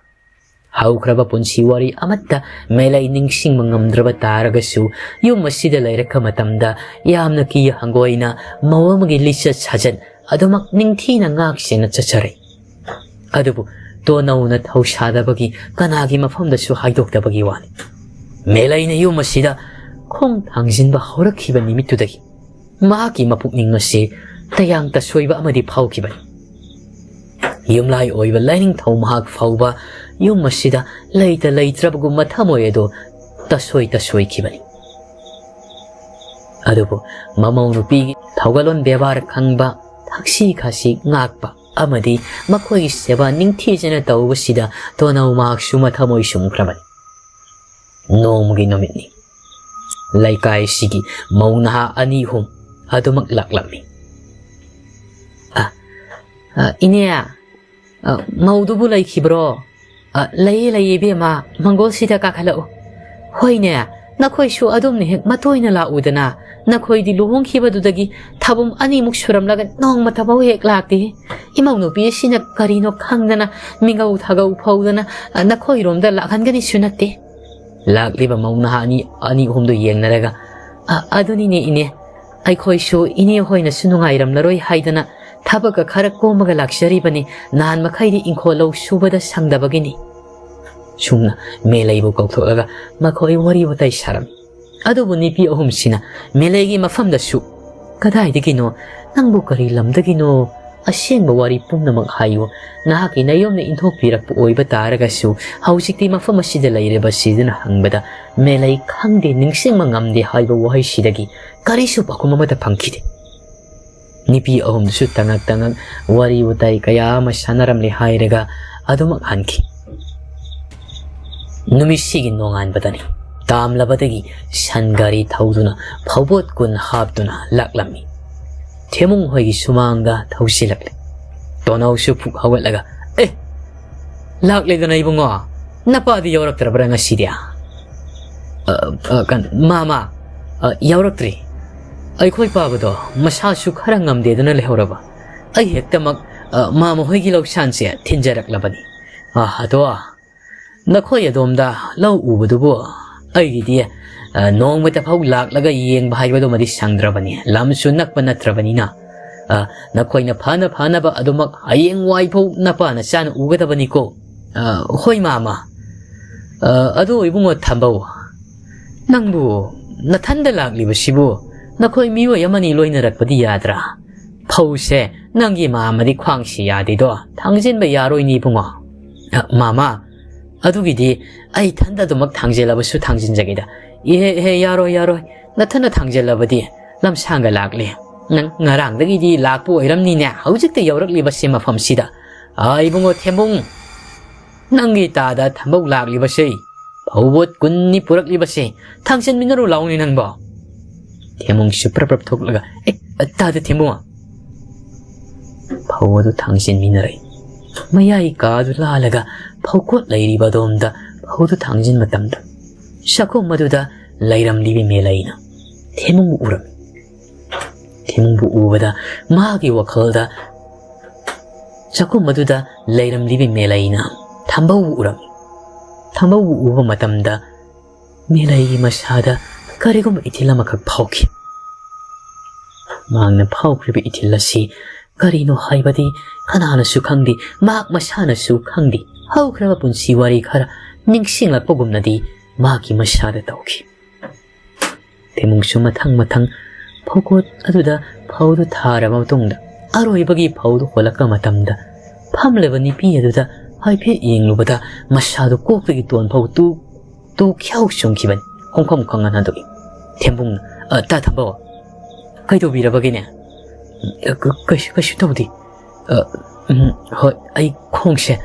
ꯍꯧꯈ꯭ꯔꯕ ꯄꯨꯟꯁꯤ ꯋꯥꯔꯤ ꯑꯃꯠꯇ ꯃꯦꯂꯩ ꯅꯤꯡꯁꯤꯡꯕ ꯉꯝꯗ꯭ꯔꯕ ꯇꯥꯔꯒꯁꯨ, ꯌꯨꯝ ꯑꯁꯤꯗ ꯂꯩꯔꯛꯄ ꯃꯇꯝꯗ ꯌꯥꯝꯅ ꯀꯤ ꯍꯪꯒꯣꯏꯅ ꯃꯧ ꯑꯃꯒꯤ ꯂꯤꯆꯠ ꯁꯥꯖꯠ ꯑꯗꯨꯃꯛ ꯅꯤꯡꯊꯤꯅ ꯉꯥꯛ ꯁꯦꯟꯅ ꯆꯠꯆꯔꯦ꯫ ꯑꯗꯨꯕꯨ ꯇꯣꯅꯧꯅ ꯊꯧꯁꯥꯗꯕꯒꯤ ꯀꯅꯥꯒꯤ ꯃꯐꯝꯗꯁꯨ ꯍꯥꯏꯗꯣꯛꯇꯕꯒꯤ ꯋꯥꯅꯤ꯫ ꯃꯦꯂꯩꯅ ꯌꯨꯝ ꯑꯁꯤꯗ ꯈꯣꯡ ꯊꯥꯡꯖꯤꯟꯕ ꯍꯧꯔꯛꯈꯤꯕ ꯅꯨꯃꯤꯠꯇꯨꯗꯒꯤ ꯃꯍꯥꯛꯀꯤ ꯃꯄꯨꯛꯅꯤꯡ ꯑꯁꯤ ꯇꯌꯥꯡ ꯇꯁꯣꯏꯕ ꯑꯃꯗꯤ ꯐꯥꯎꯈꯤꯕꯅꯤ꯫ ꯌꯨꯝꯂꯥꯏ ꯑꯣꯏꯕ ꯂꯥꯏꯅꯤꯡꯊꯧ ꯃꯍꯥꯛ ꯐꯥꯎꯕ ꯌꯨꯝ ꯑꯁꯤꯗ ꯂꯩꯇ ꯂꯩꯇ꯭ꯔꯕꯒꯨꯝꯕ ꯊꯃꯣꯏ ꯑꯗꯨ ꯇꯁꯣꯏ ꯇꯁꯣꯏꯈꯤꯕꯅꯤ꯫ ꯑꯗꯨꯕꯨ ꯃꯃꯧ ꯅꯨꯄꯤꯒꯤ ꯊꯧꯒꯜꯂꯣꯟ ꯕꯦꯕꯥꯔ ꯈꯪꯕ, ꯊꯛꯁꯤ ꯈꯥꯁꯤ ꯉꯥꯛꯄ ꯑꯃꯗꯤ ꯃꯈꯣꯏꯒꯤ ꯁꯦꯕꯥ ꯅꯤꯡꯊꯤꯖꯅ ꯇꯧꯕꯁꯤꯗ ꯇꯣꯅꯧ ꯃꯍꯥꯛꯁꯨ ꯃꯊꯃꯣꯏ ꯁꯨꯝꯈ꯭ꯔꯕꯅꯤ꯫ ꯅꯣꯡꯃꯒꯤ ꯅꯨꯃꯤꯠꯅꯤ꯫ ꯂꯩꯀꯥꯏꯁꯤꯒꯤ ꯃꯧ ꯅꯍꯥ ꯑꯅꯤ ꯑꯍꯨꯝ ꯑꯗꯨꯃꯛ ꯂꯥꯛꯂꯝꯃꯤ꯫ "ꯑ, ꯑ, ꯏꯅꯦ, ꯑ, ꯃꯧꯗꯨꯕꯨ ꯂꯩꯈꯤꯕ꯭ꯔꯣ?" "ꯑ, ꯂꯩꯌꯦ, ꯂꯩꯌꯦ, ꯏꯕꯦꯝꯃ, ꯃꯪꯒꯣꯜꯁꯤꯗ ꯀꯥꯈꯠꯂꯛꯎ꯫ ꯍꯣꯏꯅꯦ, ꯅꯈꯣꯏꯁꯨ ꯑꯗꯨꯝꯅ ꯍꯦꯛ ꯃꯇꯣꯏꯅ ꯂꯥꯛꯎꯗꯅ꯫ ꯅꯈꯣꯏꯗꯤ ꯂꯨꯍꯣꯡꯈꯤꯕꯗꯨꯗꯒꯤ ꯊꯥꯕꯨꯝ ꯑꯅꯤꯃꯨꯛ ꯁꯨꯔꯝꯂꯒ ꯅꯣꯡꯃꯇꯐꯥꯎ ꯍꯦꯛ ꯂꯥꯛꯇꯦ꯫ ꯏꯃꯧ ꯅꯨꯄꯤ ꯑꯁꯤꯅ ꯀꯔꯤꯅꯣ ꯈꯪꯗꯅ ꯃꯤꯡꯒꯧ ꯊꯥꯒꯧ ꯐꯧꯗꯅ, ꯑ, ꯅꯈꯣꯏꯔꯣꯝꯗ ꯂꯥꯛꯍꯟꯒꯅꯤꯁꯨ ꯅꯠꯇꯦ꯫" ꯂꯥꯛꯂꯤꯕ ꯃꯧ ꯅꯍꯥ ꯑꯅꯤ, ꯑꯅꯤ ꯑꯍꯨꯝꯗꯨ ꯌꯦꯡꯅꯔꯒ, "ꯑ, ꯑꯗꯨꯅꯤꯅꯦ ꯏꯅꯦ, ꯑꯩꯈꯣꯏꯁꯨ ꯏꯅꯦ ꯍꯣꯏꯅꯁꯨ ꯅꯨꯡꯉꯥꯏꯔꯝꯂꯔꯣꯏ ꯍꯥꯏꯗꯅ ꯊꯕꯛꯀ ꯈꯔ ꯀꯣꯝꯃꯒ ꯂꯥꯛꯆꯔꯤꯕꯅꯤ꯫ ꯅꯍꯥꯟ ꯃꯈꯩꯗꯤ ꯏꯪꯈꯣꯜ ꯂꯧ ꯁꯨꯕꯗ ꯁꯪꯗꯕꯒꯤꯅꯤ꯫" ꯁꯨꯝꯅ ꯃꯦꯂꯩꯕꯨ ꯀꯧꯊꯣꯛꯂꯒ ꯃꯈꯣꯏ ꯋꯥꯔꯤ ꯋꯥꯇꯥꯏ ꯁꯥꯔꯝꯃꯤ꯫ ꯑꯗꯨꯕꯨ ꯅꯨꯄꯤ ꯑꯍꯨꯝꯁꯤꯅ ꯃꯦꯂꯩꯒꯤ ꯃꯐꯝꯗꯁꯨ, "ꯀꯗꯥꯏꯗꯒꯤꯅꯣ? ꯅꯪꯕꯨ ꯀꯔꯤ ꯂꯝꯗꯒꯤꯅꯣ? ꯑꯁꯦꯡꯕ ꯋꯥꯔꯤ ꯄꯨꯝꯅꯃꯛ ꯍꯥꯏꯌꯨ꯫ ꯅꯍꯥꯛꯀꯤ ꯅꯌꯨꯝꯅ ꯏꯟꯊꯣꯛꯄꯤꯔꯛꯄ ꯑꯣꯏꯕ ꯇꯥꯔꯒꯁꯨ, ꯍꯧꯖꯤꯛꯇꯤ ꯃꯐꯝ ꯑꯁꯤꯗ ꯂꯩꯔꯤꯕꯁꯤꯗꯅ" ꯍꯪꯕꯗ, ꯃꯦꯂꯩ "ꯈꯪꯗꯦ, ꯅꯤꯡꯁꯤꯡꯕ ꯉꯝꯗꯦ" ꯍꯥꯏꯕ ꯋꯥꯍꯩꯁꯤꯗꯒꯤ ꯀꯔꯤꯁꯨ ꯄꯥꯎꯈꯨꯝ ꯑꯃꯠꯇ ꯐꯪꯈꯤꯗꯦ꯫ ꯅꯨꯄꯤ ꯑꯍꯨꯝꯗꯨꯁꯨ ꯇꯉꯛ ꯇꯉꯛ ꯋꯥꯔꯤ ꯋꯥꯇꯥꯏ ꯀꯌꯥ ꯑꯃ ꯁꯥꯟꯅꯔꯝꯂꯦ ꯍꯥꯏꯔꯒ ꯑꯗꯨꯃꯛ ꯍꯟꯈꯤ꯫ ꯅꯨꯃꯤꯠꯁꯤꯒꯤ ꯅꯣꯡꯉꯥꯟꯕꯗꯅꯤ ꯇꯥꯝꯂꯕꯗꯒꯤ ꯁꯟ ꯒꯥꯔꯤ ꯊꯧꯗꯨꯅ ꯐꯧꯕꯣꯠ ꯀꯨꯟ ꯍꯥꯞꯇꯨꯅ ꯂꯥꯛꯂꯝꯃꯤ꯫ ꯊꯦꯃꯨꯡ ꯍꯣꯏꯒꯤ ꯁꯨꯃꯥꯡꯗ ꯊꯧꯁꯤꯜꯂꯛꯂꯦ꯫ ꯇꯣꯅꯥꯎꯁꯨ ꯐꯨꯛ ꯍꯧꯒꯠꯂꯒ, "ꯑꯦ, ꯂꯥꯛꯂꯦꯗꯅ ꯏꯕꯨꯡꯉꯣ, ꯅꯄꯥꯗꯤ ꯌꯥꯎꯔꯛꯇ꯭ꯔꯕ꯭ꯔꯥ ꯉꯁꯤꯗꯤ?" "ꯑ, ꯑ, ꯀꯟ-, ꯃꯥꯃ, ꯑ, ꯌꯥꯎꯔꯛꯇ꯭ꯔꯤ꯫ ꯑꯩꯈꯣꯏ ꯄꯥꯕꯗꯣ ꯃꯁꯥꯁꯨ ꯈꯔ ꯉꯝꯗꯦꯗꯅ ꯂꯩꯍꯧꯔꯕ꯫ ꯑꯩ ꯍꯦꯛꯇꯃꯛ, ꯑ, ꯃꯥꯃ ꯍꯣꯏꯒꯤ ꯂꯧꯁꯥꯟꯁꯦ ꯊꯤꯟꯖꯔꯛꯂꯕꯅꯤ꯫" "ꯑ, ꯑꯗꯣ, ꯅꯈꯣꯏ ꯑꯗꯣꯝꯗ ꯂꯧ ꯎꯕꯗꯨꯕꯨ ꯑꯩꯒꯤꯗꯤ, ꯑ, ꯅꯣꯡꯃꯇ ꯐꯥꯎ ꯂꯥꯛꯂꯒ ꯌꯦꯡꯕ ꯍꯥꯏꯕꯗꯨꯃꯗꯤ ꯁꯪꯗ꯭ꯔꯕꯅꯤ꯫ ꯂꯝꯁꯨ ꯅꯛꯄ ꯅꯠꯇ꯭ꯔꯕꯅꯤꯅ, ꯑ, ꯅꯈꯣꯏꯅ ꯐꯅ ꯐꯅꯕ ꯑꯗꯨꯃꯛ ꯍꯌꯦꯡ ꯋꯥꯏꯐꯥꯎ ꯅꯄꯥ ꯅꯆꯥꯅ ꯎꯒꯗꯕꯅꯤꯀꯣ꯫ ꯑ, ꯍꯣꯏ ꯃꯥꯃ꯫ ꯑ, ꯑꯗꯣ ꯏꯕꯨꯡꯉꯣ ꯊꯝꯕꯧ, ꯅꯪꯕꯨ ꯅꯊꯟꯗ ꯂꯥꯛꯂꯤꯕꯁꯤꯕꯨ ꯅꯈꯣꯏ ꯃꯤꯑꯣꯏ ꯑꯃꯅꯤ ꯂꯣꯏꯅꯔꯛꯄꯗꯤ ꯌꯥꯗ꯭ꯔꯥ? ꯐꯧꯁꯦ ꯅꯪꯒꯤ ꯃꯥꯃꯗꯤ ꯈ꯭ꯋꯥꯡꯁꯤ ꯌꯥꯗꯦꯗꯣ, ꯊꯥꯡꯖꯤꯟꯕ ꯌꯥꯔꯣꯏꯅꯦ ꯏꯕꯨꯡꯉꯣ꯫ ꯑ, ꯃꯥꯃ, ꯑꯗꯨꯒꯤꯗꯤ ꯑꯩ ꯏꯊꯟꯗ ꯑꯗꯨꯃꯛ ꯊꯥꯡꯖꯤꯜꯂꯕꯁꯨ ꯊꯥꯡꯖꯤꯟꯖꯒꯦꯗ꯫ ꯏꯍꯦ, ꯏꯍꯦ, ꯌꯥꯔꯣꯏ, ꯌꯥꯔꯣꯏ, ꯅꯊꯟꯗ ꯊꯥꯡꯖꯤꯜꯂꯕꯗꯤ ꯂꯝꯁꯥꯡꯒ ꯂꯥꯛꯂꯦ꯫ ꯅꯪ ꯉꯔꯥꯡꯗꯒꯤꯗꯤ ꯂꯥꯛꯄ ꯑꯣꯏꯔꯝꯅꯤꯅꯦ, ꯍꯧꯖꯤꯛꯇ ꯌꯧꯔꯛꯂꯤꯕꯁꯦ ꯃꯐꯝꯁꯤꯗ꯫ ꯑ, ꯏꯕꯨꯡꯉꯣ ꯊꯦꯝꯕꯨꯡ, ꯅꯪꯒꯤ ꯇꯥꯗ ꯊꯝꯕꯧ ꯂꯥꯛꯂꯤꯕꯁꯦ, ꯐꯧꯕꯣꯠ ꯀꯨꯟꯅꯤ ꯄꯨꯔꯛꯂꯤꯕꯁꯦ, ꯊꯥꯡꯖꯟꯃꯤꯟꯅꯔꯨ ꯂꯥꯎꯅꯦ ꯅꯪꯕꯣ꯫ ꯊꯦꯝꯕꯨꯡꯁꯨ ꯄ꯭ꯔꯞ ꯄ꯭ꯔꯞ ꯊꯣꯛꯂꯒ, "ꯑꯦ, ꯇꯥꯗ ꯊꯦꯝꯕꯨꯡ!" ꯐꯧ ꯑꯗꯨ ꯊꯥꯡꯖꯤꯟꯃꯤꯟꯅꯔꯦ꯫ ꯃꯌꯥꯏ ꯀꯥꯗꯨ ꯂꯥꯜꯂꯒ ꯐꯧꯀꯣꯠ ꯂꯩꯔꯤꯕ ꯑꯗꯣꯝꯗ ꯐꯧꯗꯨ ꯊꯥꯡꯖꯤꯟ ꯃꯇꯝꯗ, ꯆꯥꯛꯈꯨꯝ ꯑꯗꯨꯗ ꯂꯩꯔꯝꯂꯤꯕꯤ ꯃꯦꯂꯩꯅ ꯊꯦꯝꯕꯨꯡꯕꯨ ꯎꯔꯝꯃꯤ꯫ ꯊꯦꯝꯕꯨꯡꯕꯨ ꯎꯕꯗ ꯃꯥꯒꯤ ꯋꯥꯈꯜꯗ ꯆꯥꯛꯈꯨꯝ ꯑꯗꯨꯗ ꯂꯩꯔꯝꯂꯤꯕꯤ ꯃꯦꯂꯩꯅ ꯊꯝꯕꯧꯕꯨ ꯎꯔꯝꯃꯤ꯫ ꯊꯝꯕꯧꯕꯨ ꯎꯕ ꯃꯇꯝꯗ ꯃꯦꯂꯩꯒꯤ ꯃꯁꯥꯗ ꯀꯔꯤꯒꯨꯝꯕ ꯏꯊꯤꯜ ꯑꯃꯈꯛ ꯐꯥꯎꯈꯤ꯫ ꯃꯍꯥꯛꯅ ꯐꯥꯎꯈ꯭ꯔꯤꯕ ꯏꯊꯤꯜ ꯑꯁꯤ ꯀꯔꯤꯅꯣ ꯍꯥꯏꯕꯗꯤ ꯀꯅꯥꯅꯁꯨ ꯈꯪꯗꯦ, ꯃꯍꯥꯛ ꯃꯁꯥꯅꯁꯨ ꯈꯪꯗꯦ꯫ ꯍꯧꯈ꯭ꯔꯕ ꯄꯨꯟꯁꯤ ꯋꯥꯔꯤ ꯈꯔ ꯅꯤꯡꯁꯤꯡꯂꯛꯄꯒꯨꯝꯅꯗꯤ ꯃꯍꯥꯛꯀꯤ ꯃꯁꯥꯗ ꯇꯧꯈꯤ꯫ ꯊꯦꯝꯕꯨꯡꯁꯨ ꯃꯊꯪ ꯃꯊꯪ ꯐꯧꯀꯣꯠ ꯑꯗꯨꯗ ꯐꯧꯗꯨ ꯊꯥꯔꯕ ꯃꯇꯨꯡꯗ, ꯑꯔꯣꯏꯕꯒꯤ ꯐꯧꯗꯨ ꯍꯣꯜꯂꯛꯄ ꯃꯇꯝꯗ, ꯐꯝꯂꯤꯕ ꯅꯨꯄꯤ ꯑꯗꯨꯗ ꯍꯥꯏꯐꯦꯠ ꯌꯦꯡꯂꯨꯕꯗ, ꯃꯁꯥꯗꯨ ꯀꯣꯛꯇꯒꯤ ꯇꯣꯟ ꯐꯥꯎ ꯇꯨ, ꯇꯨ ꯈ꯭ꯌꯥꯎ ꯆꯨꯡꯈꯤꯕꯅꯤ꯫ ꯈꯣꯡꯐꯝ ꯈꯪꯍꯟ ꯍꯟꯗꯣꯛꯏ꯫ ꯊꯦꯝꯕꯨꯡꯅ, "ꯑ, ꯇꯥ ꯊꯝꯕꯧ, ꯀꯩꯗꯧꯕꯤꯔꯕꯒꯦꯅꯦ?" "ꯑ, ꯀ-, ꯀꯩꯁꯨ, ꯀꯩꯁꯨ ꯇꯧꯗꯦ꯫ ꯑ, ꯎꯝ, ꯍꯣꯏ, ꯑꯩ ꯈꯣꯡꯁꯦ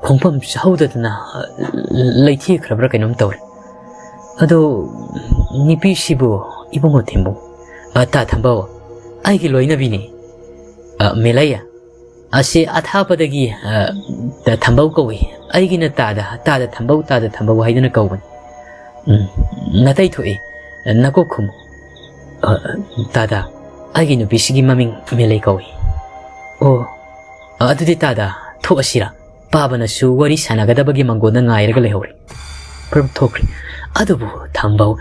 ꯈꯣꯡꯐꯝ ꯆꯥꯍꯧꯗꯗꯅ, ꯑ, ꯂꯩꯊꯦꯛꯈ꯭ꯔꯕ꯭ꯔꯥ ꯀꯩꯅꯣꯝ ꯇꯧꯔꯦ꯫ ꯑꯗꯣ, ꯅꯨꯄꯤꯁꯤꯕꯨ ꯏꯕꯨꯡꯉꯣ ꯊꯦꯝꯕꯨꯡ, ꯑ, ꯇꯥ ꯊꯝꯕꯧ, ꯑꯩꯒꯤ ꯂꯣꯏꯅꯕꯤꯅꯤ꯫ ꯑ, ꯃꯦꯂꯩ, ꯑꯁꯤ ꯑꯊꯥꯞꯄꯗꯒꯤ, ꯑ, ꯇ-, ꯊꯝꯕꯧ ꯀꯧꯏ꯫ ꯑꯩꯒꯤꯅ ꯇꯥꯗ, ꯇꯥꯗ ꯊꯝꯕꯧ, ꯇꯥꯗ ꯊꯝꯕꯧ ꯍꯥꯏꯗꯨꯅ ꯀꯧꯕꯅꯤ꯫ ꯎꯝ, ꯅꯇꯩ ꯊꯣꯛꯏ, ꯅꯀꯣꯛ ꯈꯨꯝꯃꯨ꯫ ꯑ, ꯇꯥꯗ, ꯑꯩꯒꯤ ꯅꯨꯄꯤꯁꯤꯒꯤ ꯃꯃꯤꯡ ꯃꯦꯂꯩ ꯀꯧꯏ꯫ ꯑꯣ, ꯑ, ꯑꯗꯨꯗꯤ ꯇꯥꯗ, ꯊꯣꯛꯑꯁꯤꯔꯥ?" ꯄꯥꯕꯅꯁꯨ ꯋꯥꯔꯤ ꯁꯥꯟꯅꯒꯗꯕꯒꯤ ꯃꯪꯒꯣꯟꯗ ꯉꯥꯏꯔꯒ ꯂꯩꯍꯧꯔꯦ꯫ ꯄ꯭ꯔꯝ ꯊꯣꯛꯈ꯭ꯔꯦ꯫ ꯑꯗꯨꯕꯨ ꯊꯝꯕꯧ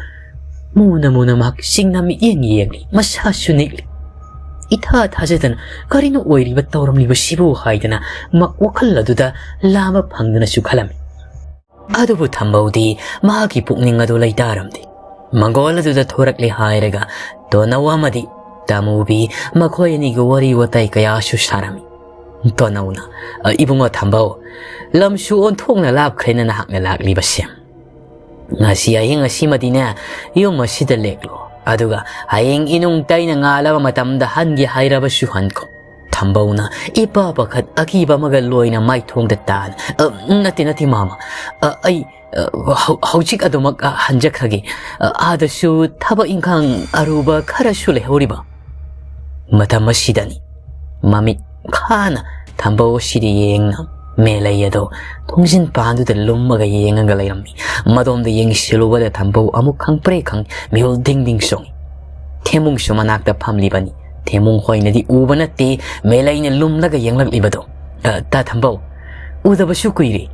ꯃꯨꯅ ꯃꯨꯅ ꯃꯍꯥꯛ ꯆꯤꯡꯅ ꯃꯤꯠꯌꯦꯡ ꯌꯦꯡꯂꯤ, ꯃꯁꯥꯁꯨ ꯅꯤꯛꯂꯤ꯫ ꯏꯊꯥ ꯊꯥꯖꯗꯅ ꯀꯔꯤꯅꯣ ꯑꯣꯏꯔꯤꯕ ꯇꯧꯔꯝꯂꯤꯕꯁꯤꯕꯨ ꯍꯥꯏꯗꯅ ꯃ-, ꯋꯥꯈꯜ ꯑꯗꯨꯗ ꯂꯥꯝꯕ ꯐꯪꯗꯅꯁꯨ ꯈꯜꯂꯝꯃꯤ꯫ ꯑꯗꯨꯕꯨ ꯊꯝꯕꯧꯗꯤ ꯃꯍꯥꯛꯀꯤ ꯄꯨꯛꯅꯤꯡ ꯑꯗꯨ ꯂꯩꯇꯥꯔꯝꯗꯦ꯫ ꯃꯪꯒꯣꯜ ꯑꯗꯨꯗ ꯊꯣꯔꯛꯂꯦ ꯍꯥꯏꯔꯒ ꯇꯣꯅꯧ ꯑꯃꯗꯤ ꯇꯥꯃꯨꯕꯤ ꯃꯈꯣꯏ ꯑꯅꯤꯒ ꯋꯥꯔꯤ ꯋꯥꯇꯥꯏ ꯀꯌꯥꯁꯨ ꯁꯥꯔꯝꯃꯤ꯫ ꯇꯣꯅꯧꯅ, "ꯑ, ꯏꯕꯨꯡꯉꯣ ꯊꯝꯕꯧ, ꯂꯝꯁꯨ ꯑꯣꯟꯊꯣꯛꯅ ꯂꯥꯞꯈ꯭ꯔꯦꯅ ꯅꯍꯥꯛꯅ ꯂꯥꯛꯂꯤꯕꯁꯦ꯫ ꯉꯁꯤ ꯑꯍꯤꯡ ꯑꯁꯤꯃꯗꯤꯅꯦ, ꯌꯨꯝ ꯑꯁꯤꯗ ꯂꯦꯛꯂꯣ꯫ ꯑꯗꯨꯒ ꯍꯌꯦꯡ ꯏꯅꯨꯡ ꯇꯩꯅ ꯉꯥꯜꯂꯕ ꯃꯇꯝꯗ ꯍꯟꯒꯦ ꯍꯥꯏꯔꯕꯁꯨ ꯍꯟꯈꯣ꯫" ꯊꯝꯕꯧꯅ ꯏꯄꯥ ꯄꯥꯈꯠ ꯑꯀꯤꯕ ꯑꯃꯒ ꯂꯣꯏꯅ ꯃꯥꯏꯊꯣꯡꯗ ꯇꯥꯟ-, "ꯑ, ꯅꯠꯇꯦ, ꯅꯠꯇꯦ, ꯃꯥꯃ꯫ ꯑ, ꯑꯩ, ꯑ, ꯍꯧ-, ꯍꯧꯖꯤꯛ ꯑꯗꯨꯃꯛ, ꯑ, ꯍꯟꯖꯈ꯭ꯔꯒꯦ꯫ ꯑ, ꯑꯥꯗꯁꯨ ꯊꯕꯛ ꯏꯪꯈꯥꯡ ꯑꯔꯨꯕ ꯈꯔꯁꯨ ꯂꯩꯍꯧꯔꯤꯕ꯫" ꯃꯇꯝ ꯑꯁꯤꯗꯅꯤ ꯃꯃꯤꯠ ꯈꯥꯅ ꯊꯝꯕꯧ ꯑꯁꯤꯗ ꯌꯦꯡꯅ ꯃꯦꯂꯩ ꯑꯗꯣ ꯊꯣꯡꯖꯤꯟ ꯄꯥꯟꯗꯨꯗ ꯂꯨꯝꯃꯒ ꯌꯦꯡꯉꯒ ꯂꯩꯔꯝꯃꯤ꯫ ꯃꯗꯣꯝꯗ ꯌꯦꯡꯁꯤꯜꯂꯨꯕꯗ ꯊꯝꯕꯧ ꯑꯃꯨꯛ ꯈꯪꯄ꯭ꯔꯦꯛ ꯈꯪ ꯃꯤꯍꯨꯜ ꯗꯤꯡ ꯗꯤꯡ ꯆꯣꯡꯉꯤ꯫ ꯊꯦꯝꯃꯨꯡꯁꯨ ꯃꯅꯥꯛꯇ ꯐꯝꯂꯤꯕꯅꯤ꯫ ꯊꯦꯝꯃꯨꯡ ꯍꯣꯏꯅꯗꯤ ꯎꯕ ꯅꯠꯇꯦ, ꯃꯦꯂꯩꯅ ꯂꯨꯝꯂꯒ ꯌꯦꯡꯂꯛꯂꯤꯕꯗꯣ꯫ "ꯑ, ꯇꯥ ꯊꯝꯕꯧ, ꯎꯗꯕꯁꯨ ꯀꯨꯏꯔꯦ꯫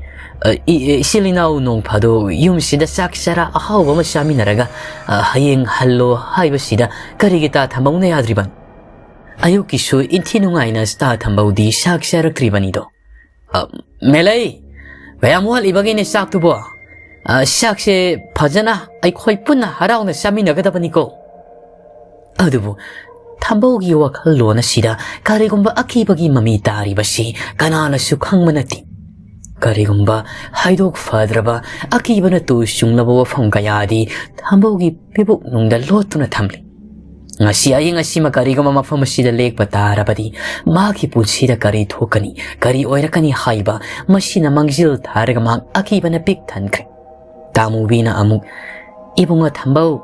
ꯑ, ꯏ-, ꯏ-, ꯏꯆꯤꯜ ꯏꯅꯥꯎ ꯅꯣꯡ ꯐꯥꯗꯣꯛ ꯌꯨꯝꯁꯤꯗ ꯆꯥꯛ ꯆꯔꯥ ꯑꯍꯥꯎꯕ ꯑꯃ ꯆꯥꯃꯤꯟꯅꯔꯒ, ꯑ, ꯍꯌꯦꯡ ꯍꯜꯂꯣ ꯍꯥꯏꯕꯁꯤꯗ ꯀꯔꯤꯒꯤ ꯇꯥ ꯊꯝꯕꯧꯅ ꯌꯥꯗ꯭ꯔꯤꯕꯅꯣ?" ꯑꯌꯨꯛꯀꯤꯁꯨ ꯏꯟꯊꯤ ꯅꯨꯡꯉꯥꯏꯅ ꯇꯥ ꯊꯝꯕꯧꯗꯤ ꯆꯥꯛ ꯆꯥꯔꯛꯇ꯭ꯔꯤꯕꯅꯤꯗꯣ꯫ "ꯑ, ꯃꯦꯂꯩ, ꯀꯌꯥꯝ ꯋꯥꯠꯂꯤꯕꯒꯦꯅꯦ ꯆꯥꯛꯇꯨꯕꯣ? ꯑ, ꯆꯥꯛꯁꯦ ꯐꯖꯅ ꯑꯩꯈꯣꯏ ꯄꯨꯟꯅ ꯍꯔꯥꯎꯅ ꯆꯥꯃꯤꯟꯅꯒꯗꯕꯅꯤꯀꯣ꯫" ꯑꯗꯨꯕꯨ ꯊꯝꯕꯧꯒꯤ ꯋꯥꯈꯜꯂꯣꯟ ꯑꯁꯤꯗ ꯀꯔꯤꯒꯨꯝꯕ ꯑꯀꯤꯕꯒꯤ ꯃꯃꯤ ꯇꯥꯔꯤꯕꯁꯤ ꯀꯅꯥꯅꯁꯨ ꯈꯪꯕ ꯅꯠꯇꯦ꯫ ꯀꯔꯤꯒꯨꯝꯕ ꯍꯥꯏꯗꯣꯛ ꯐꯗ꯭ꯔꯕ ꯑꯀꯤꯕꯅ ꯇꯨ ꯆꯨꯡꯂꯕ ꯋꯥꯐꯝ ꯀꯌꯥꯗꯤ ꯊꯝꯕꯧꯒꯤ ꯄꯤꯕꯨꯛꯅꯨꯡꯗ ꯂꯣꯠꯇꯨꯅ ꯊꯝꯂꯤ꯫ ꯉꯁꯤ ꯑꯌꯤꯡ ꯑꯁꯤꯃ ꯀꯔꯤꯒꯨꯝꯕ ꯃꯐꯝ ꯑꯁꯤꯗ ꯂꯦꯛꯄ ꯇꯥꯔꯕꯗꯤ ꯃꯍꯥꯛꯀꯤ ꯄꯨꯟꯁꯤꯗ ꯀꯔꯤ ꯊꯣꯛꯀꯅꯤ, ꯀꯔꯤ ꯑꯣꯏꯔꯛꯀꯅꯤ ꯍꯥꯏꯕ ꯃꯁꯤꯅ ꯃꯥꯡꯖꯤꯜ ꯊꯥꯔꯒ ꯃꯍꯥꯛ ꯑꯀꯤꯕꯅ ꯄꯤꯛ ꯊꯟꯈ꯭ꯔꯦ꯫ ꯇꯥꯃꯨꯕꯤꯅ ꯑꯃꯨꯛ, "ꯏꯕꯨꯡꯉꯣ ꯊꯝꯕꯧ,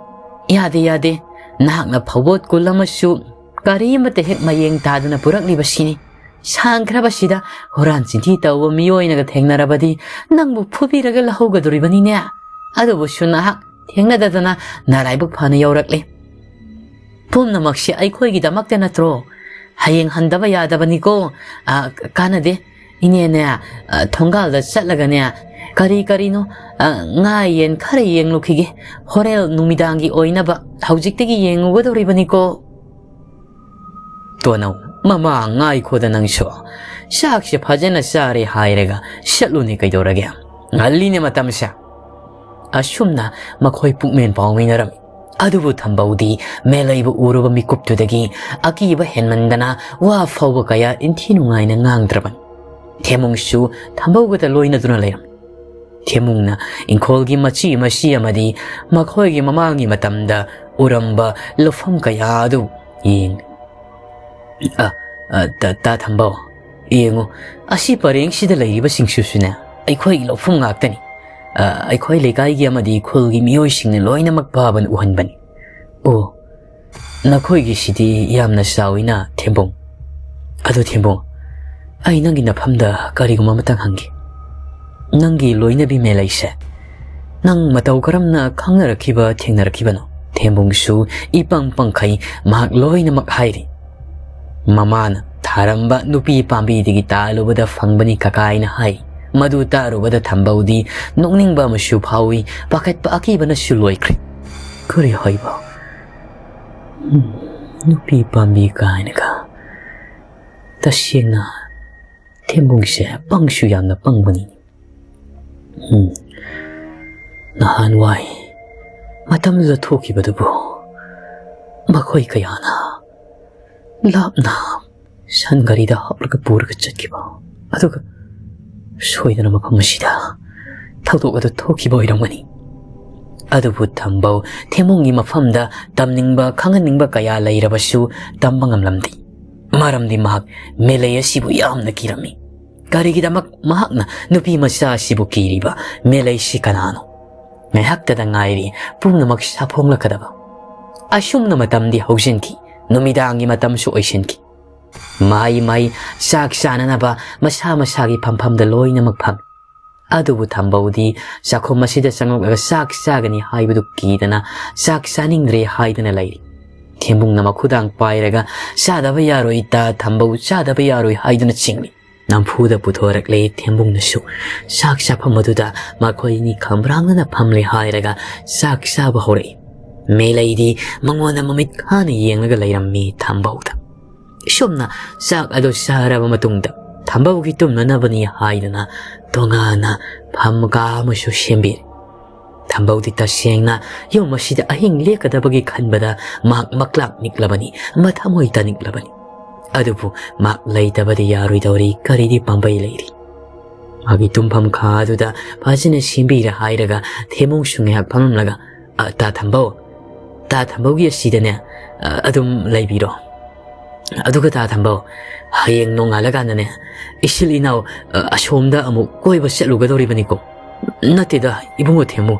ꯌꯥꯗꯦ, ꯌꯥꯗꯦ꯫ ꯅꯍꯥꯛꯅ ꯐꯧꯕꯣꯠ ꯀꯨꯜ ꯑꯃꯁꯨ ꯀꯔꯤ ꯑꯃꯠꯇ ꯍꯦꯛ ꯃꯌꯦꯡ ꯇꯥꯗꯅ ꯄꯨꯔꯛꯂꯤꯕꯁꯤꯅꯤ꯫ ꯁꯥꯡꯈ꯭ꯔꯕꯁꯤꯗ ꯍꯨꯔꯥꯟ ꯆꯤꯟꯊꯤ ꯇꯧꯕ ꯃꯤꯑꯣꯏꯅꯒ ꯊꯦꯡꯅꯔꯕꯗꯤ ꯅꯪꯕꯨ ꯐꯨꯕꯤꯔꯒ ꯂꯧꯍꯧꯒꯗꯣꯔꯤꯕꯅꯤꯅꯦ꯫ ꯑꯗꯨꯕꯨꯁꯨ ꯅꯍꯥꯛ ꯊꯦꯡꯅꯗꯗꯅ ꯅꯔꯥꯏꯕꯛ ꯐꯅ ꯌꯧꯔꯛꯂꯦ꯫ ꯄꯨꯝꯅꯃꯛꯁꯦ ꯑꯩꯈꯣꯏꯒꯤꯗꯃꯛꯇ ꯅꯠꯇ꯭ꯔꯣ? ꯍꯌꯦꯡ ꯍꯟꯗꯕ ꯌꯥꯗꯕꯅꯤꯀꯣ꯫ ꯑ, ꯀꯥꯟꯅꯗꯦ꯫ ꯏꯅꯦꯅꯦ, ꯑ, ꯊꯣꯡꯒꯥꯜꯗ ꯆꯠꯂꯒꯅꯦ, ꯀꯔꯤ ꯀꯔꯤꯅꯣ, ꯑ, ꯉꯥ ꯌꯦꯟ ꯈꯔ ꯌꯦꯡꯂꯨꯈꯤꯒꯦ꯫ ꯍꯣꯔꯦꯟ ꯅꯨꯃꯤꯗꯥꯡꯒꯤ ꯑꯣꯏꯅꯕ ꯍꯧꯖꯤꯛꯇꯒꯤ ꯌꯦꯡꯉꯨꯒꯗꯧꯔꯤꯕꯅꯤꯀꯣ꯫ ꯇꯣꯅꯧ, ꯃꯃꯥ ꯉꯥꯏꯈꯣꯗ ꯅꯪꯁꯨ꯫ ꯆꯥꯛꯁꯦ ꯐꯖꯅ ꯆꯥꯔꯦ ꯍꯥꯏꯔꯒ ꯆꯠꯂꯨꯅꯦ ꯀꯩꯗꯧꯔꯒꯦ? ꯉꯜꯂꯤꯅꯦ ꯃꯇꯝꯁꯦ꯫ ꯑꯁꯨꯝꯅ ꯃꯈꯣꯏ ꯄꯨꯛꯃꯦꯟ ꯄꯥꯎꯃꯤꯟꯅꯔꯝꯃꯤ꯫ ꯑꯗꯨꯕꯨ ꯊꯝꯕꯧꯗꯤ ꯃꯦꯂꯩꯕꯨ ꯎꯔꯨꯕ ꯃꯤꯀꯨꯞꯇꯨꯗꯒꯤ ꯑꯀꯤꯕ ꯍꯦꯟꯃꯟꯗꯅ ꯋꯥ ꯐꯥꯎꯕ ꯀꯌꯥ ꯏꯟꯊꯤ ꯅꯨꯡꯉꯥꯏꯅ ꯉꯥꯡꯗ꯭ꯔꯕꯅꯤ꯫ ꯊꯦꯃꯨꯡꯁꯨ ꯊꯝꯕꯧꯒꯇ ꯂꯣꯏꯅꯗꯨꯅ ꯂꯩꯔꯝꯃꯤ꯫ ꯊꯦꯃꯨꯡꯅ ꯏꯪꯈꯣꯜꯒꯤ ꯃꯆꯤ ꯃꯆꯤ ꯑꯃꯗꯤ ꯃꯈꯣꯏꯒꯤ ꯃꯃꯥꯡꯒꯤ ꯃꯇꯝꯗ ꯎꯔꯝꯕ ꯂꯧꯐꯝ ꯀꯌꯥ ꯑꯗꯨ ꯌꯦꯡꯂꯤ꯫ "ꯑ, ꯑ, ꯇ-, ꯇꯥ ꯊꯝꯕꯧ, ꯌꯦꯡꯉꯨ, ꯑꯁꯤ ꯄꯔꯦꯡꯁꯤꯗ ꯂꯩꯔꯤꯕꯁꯤꯡꯁꯤꯁꯨꯅꯦ, ꯑꯩꯈꯣꯏꯒꯤ ꯂꯧꯐꯝ ꯉꯥꯛꯇꯅꯤ꯫ ꯑ, ꯑꯩꯈꯣꯏ ꯂꯩꯀꯥꯏꯒꯤ ꯑꯃꯗꯤ ꯈꯨꯜꯒꯤ ꯃꯤꯑꯣꯏꯁꯤꯡꯅ ꯂꯣꯏꯅꯃꯛ ꯄꯥꯕꯅ ꯎꯍꯟꯕꯅꯤ꯫ ꯑꯣ, ꯅꯈꯣꯏꯒꯤꯁꯤꯗꯤ ꯌꯥꯝꯅ ꯆꯥꯎꯏꯅ, ꯊꯦꯝꯕꯨꯡ꯫ ꯑꯗꯨ ꯊꯦꯝꯕꯨꯡ, ꯑꯩ ꯅꯪꯒꯤ ꯅꯐꯝꯗ ꯀꯔꯤꯒꯨꯝꯕ ꯑꯃꯇꯪ ꯍꯪꯒꯦ꯫ ꯅꯪꯒꯤ ꯂꯣꯏꯅꯕꯤ ꯃꯦꯂꯩꯁꯦ ꯅꯪ ꯃꯇꯧ ꯀꯔꯝꯅ ꯈꯪꯅꯔꯛꯈꯤꯕ, ꯊꯦꯡꯅꯔꯛꯈꯤꯕꯅꯣ?" ꯊꯦꯝꯕꯨꯡꯁꯨ ꯏꯄꯪ ꯄꯪꯈꯩ ꯃꯍꯥꯛ ꯂꯣꯏꯅꯃꯛ ꯍꯥꯏꯔꯤ꯫ ꯃꯃꯥꯅ ꯊꯥꯔꯝꯕ ꯅꯨꯄꯤ ꯄꯥꯝꯕꯤꯗꯒꯤ ꯇꯥꯜꯂꯨꯕꯗ ꯐꯪꯕꯅꯤ ꯀꯀꯥ ꯍꯥꯏꯅ ꯍꯥꯏ꯫ ꯃꯗꯨ ꯇꯥꯔꯨꯕꯗ ꯊꯝꯕꯧꯗꯤ ꯅꯣꯛꯅꯤꯡꯕ ꯑꯃꯁꯨ ꯐꯥꯎꯏ, ꯄꯥꯈꯠꯄ ꯑꯀꯤꯕꯅꯁꯨ ꯂꯣꯏꯈ꯭ꯔꯦ꯫ "ꯀꯔꯤ ꯍꯥꯏꯕ? ꯎꯝ, ꯅꯨꯄꯤ ꯄꯥꯝꯕꯤ ꯀꯥꯏꯅꯒ?" ꯇꯁꯦꯡꯅ ꯊꯦꯝꯕꯨꯡꯁꯦ ꯄꯪꯁꯨ ꯌꯥꯝꯅ ꯄꯪꯕꯅꯤ꯫ ꯎꯝ, ꯅꯍꯥꯟꯋꯥꯏ ꯃꯇꯝꯗꯨꯗ ꯊꯣꯛꯈꯤꯕꯗꯨꯕꯨ ꯃꯈꯣꯏ ꯀꯌꯥꯅ ꯂꯥꯞꯅ ꯁꯟ ꯒꯥꯔꯤꯗ ꯍꯥꯞꯂꯒ ꯄꯨꯔꯒ ꯆꯠꯈꯤꯕ, ꯑꯗꯨꯒ ꯁꯣꯏꯗꯅ ꯃꯐꯝ ꯑꯁꯤꯗ ꯊꯧꯗꯣꯛ ꯑꯗꯨ ꯊꯣꯛꯈꯤꯕ ꯑꯣꯏꯔꯝꯒꯅꯤ꯫ ꯑꯗꯨꯕꯨ ꯊꯝꯕꯧ ꯊꯦꯝꯕꯨꯡꯒꯤ ꯃꯐꯝꯗ ꯇꯝꯅꯤꯡꯕ, ꯈꯪꯍꯟꯅꯤꯡꯕ ꯀꯌꯥ ꯂꯩꯔꯕꯁꯨ ꯇꯝꯕ ꯉꯝꯂꯝꯗꯦ꯫ ꯃꯔꯝꯗꯤ ꯃꯍꯥꯛ ꯃꯦꯂꯩ ꯑꯁꯤꯕꯨ ꯌꯥꯝꯅ ꯀꯤꯔꯝꯃꯤ꯫ ꯀꯔꯤꯒꯤꯗꯃꯛ ꯃꯍꯥꯛꯅ ꯅꯨꯄꯤ ꯃꯆꯥ ꯑꯁꯤꯕꯨ ꯀꯤꯔꯤꯕ? ꯃꯦꯂꯩꯁꯤ ꯀꯅꯥꯅꯣ? ꯉꯥꯏꯍꯥꯛꯇꯗ ꯉꯥꯏꯔꯤ ꯄꯨꯝꯅꯃꯛ ꯁꯥꯐꯣꯡꯂꯛꯀꯗꯕ꯫ ꯑꯁꯨꯝꯅ ꯃꯇꯝꯗꯤ ꯍꯧꯖꯤꯟꯈꯤ꯫ ꯅꯨꯃꯤꯗꯥꯡꯒꯤ ꯃꯇꯝꯁꯨ ꯑꯣꯏꯁꯤꯟꯈꯤ꯫ ꯃꯍꯩ ꯃꯍꯩ ꯆꯥꯛ ꯆꯥꯅꯅꯕ ꯃꯁꯥ ꯃꯁꯥꯒꯤ ꯐꯝꯐꯝꯗ ꯂꯣꯏꯅꯃꯛ ꯐꯝꯃꯤ꯫ ꯑꯗꯨꯕꯨ ꯊꯝꯕꯧꯗꯤ ꯆꯥꯛꯈꯨꯝ ꯑꯁꯤꯗ ꯆꯪꯂꯛꯂꯒ ꯆꯥꯛ ꯆꯥꯒꯅꯤ ꯍꯥꯏꯕꯗꯨ ꯀꯤꯗꯅ ꯆꯥꯛ ꯆꯥꯅꯤꯡꯗ꯭ꯔꯦ ꯍꯥꯏꯗꯨꯅ ꯂꯩꯔꯤ꯫ ꯊꯦꯝꯕꯨꯡꯅ ꯃꯈꯨꯗꯥꯡ ꯄꯥꯏꯔꯒ, "ꯆꯥꯗꯕ ꯌꯥꯔꯣꯏ ꯇꯥ ꯊꯝꯕꯧ, ꯆꯥꯗꯕ ꯌꯥꯔꯣꯏ" ꯍꯥꯏꯗꯨꯅ ꯆꯤꯡꯂꯤ꯫ ꯅꯝꯐꯨꯗ ꯄꯨꯊꯣꯔꯛꯂꯦ ꯊꯦꯝꯕꯨꯡꯅꯁꯨ꯫ ꯆꯥꯛ ꯆꯥꯐꯝ ꯑꯗꯨꯗ ꯃꯈꯣꯏ ꯑꯅꯤ ꯈꯝꯕ꯭ꯔꯥꯡꯅꯅ ꯐꯝꯂꯦ ꯍꯥꯏꯔꯒ ꯆꯥꯛ ꯆꯥꯕ ꯍꯧꯔꯛꯏ꯫ ꯃꯦꯂꯩꯗꯤ ꯃꯉꯣꯟꯗ ꯃꯃꯤꯠ ꯈꯥꯅ ꯌꯦꯡꯂꯒ ꯂꯩꯔꯝꯃꯤ ꯊꯝꯕꯧꯗ꯫ ꯁꯣꯝꯅ ꯆꯥꯛ ꯑꯗꯨ ꯆꯥꯔꯕ ꯃꯇꯨꯡꯗ ꯊꯝꯕꯧꯒꯤ ꯇꯨꯝꯅꯅꯕꯅꯤ ꯍꯥꯏꯗꯨꯅ ꯇꯣꯉꯥꯟꯅ ꯐꯝ ꯀꯥ ꯑꯃꯁꯨ ꯁꯦꯝꯕꯤꯔꯦ꯫ ꯊꯝꯕꯧꯗꯤ ꯇꯁꯦꯡꯅ ꯌꯨꯝ ꯑꯁꯤꯗ ꯑꯍꯤꯡ ꯂꯦꯛꯀꯗꯕꯒꯤ ꯈꯟꯕꯗ ꯃꯍꯥꯛ ꯃꯀ꯭ꯂꯥꯛ ꯅꯤꯛꯂꯕꯅꯤ, ꯃꯊꯃꯣꯏ ꯇꯅꯤꯛꯂꯕꯅꯤ꯫ ꯑꯗꯨꯕꯨ ꯃꯍꯥꯛ ꯂꯩꯇꯕꯗꯤ ꯌꯥꯔꯣꯏꯗꯧꯔꯤ, ꯀꯔꯤꯗꯤ ꯄꯥꯝꯕꯩ ꯂꯩꯔꯤ? ꯃꯥꯒꯤ ꯇꯨꯝꯐꯝ ꯈꯥ ꯑꯗꯨꯗ ꯐꯖꯅ ꯁꯦꯝꯕꯤꯔꯦ ꯍꯥꯏꯔꯒ ꯊꯦꯃꯨꯡꯁꯨ ꯉꯥꯏꯍꯥꯛ ꯐꯝꯂꯝꯂꯒ, "ꯑ, ꯇꯥ ꯊꯝꯕꯧ, ꯇꯥ ꯊꯝꯕꯧꯒꯤ ꯑꯁꯤꯗꯅꯦ, ꯑ, ꯑꯗꯨꯝ ꯂꯩꯕꯤꯔꯣ꯫ ꯑꯗꯨꯒ ꯇꯥ ꯊꯝꯕꯧ, ꯍꯌꯦꯡ ꯅꯣꯡꯉꯥꯜꯂꯀꯥꯟꯗꯅꯦ, ꯏꯆꯤꯜ ꯏꯅꯥꯎ, ꯑ, ꯑꯁꯣꯝꯗ ꯑꯃꯨꯛ ꯀꯣꯏꯕ ꯆꯠꯂꯨꯒꯗꯧꯔꯤꯕꯅꯤꯀꯣ?" "ꯅꯠꯇꯦꯗ, ꯏꯕꯨꯡꯉꯣ ꯊꯦꯝꯃꯨ,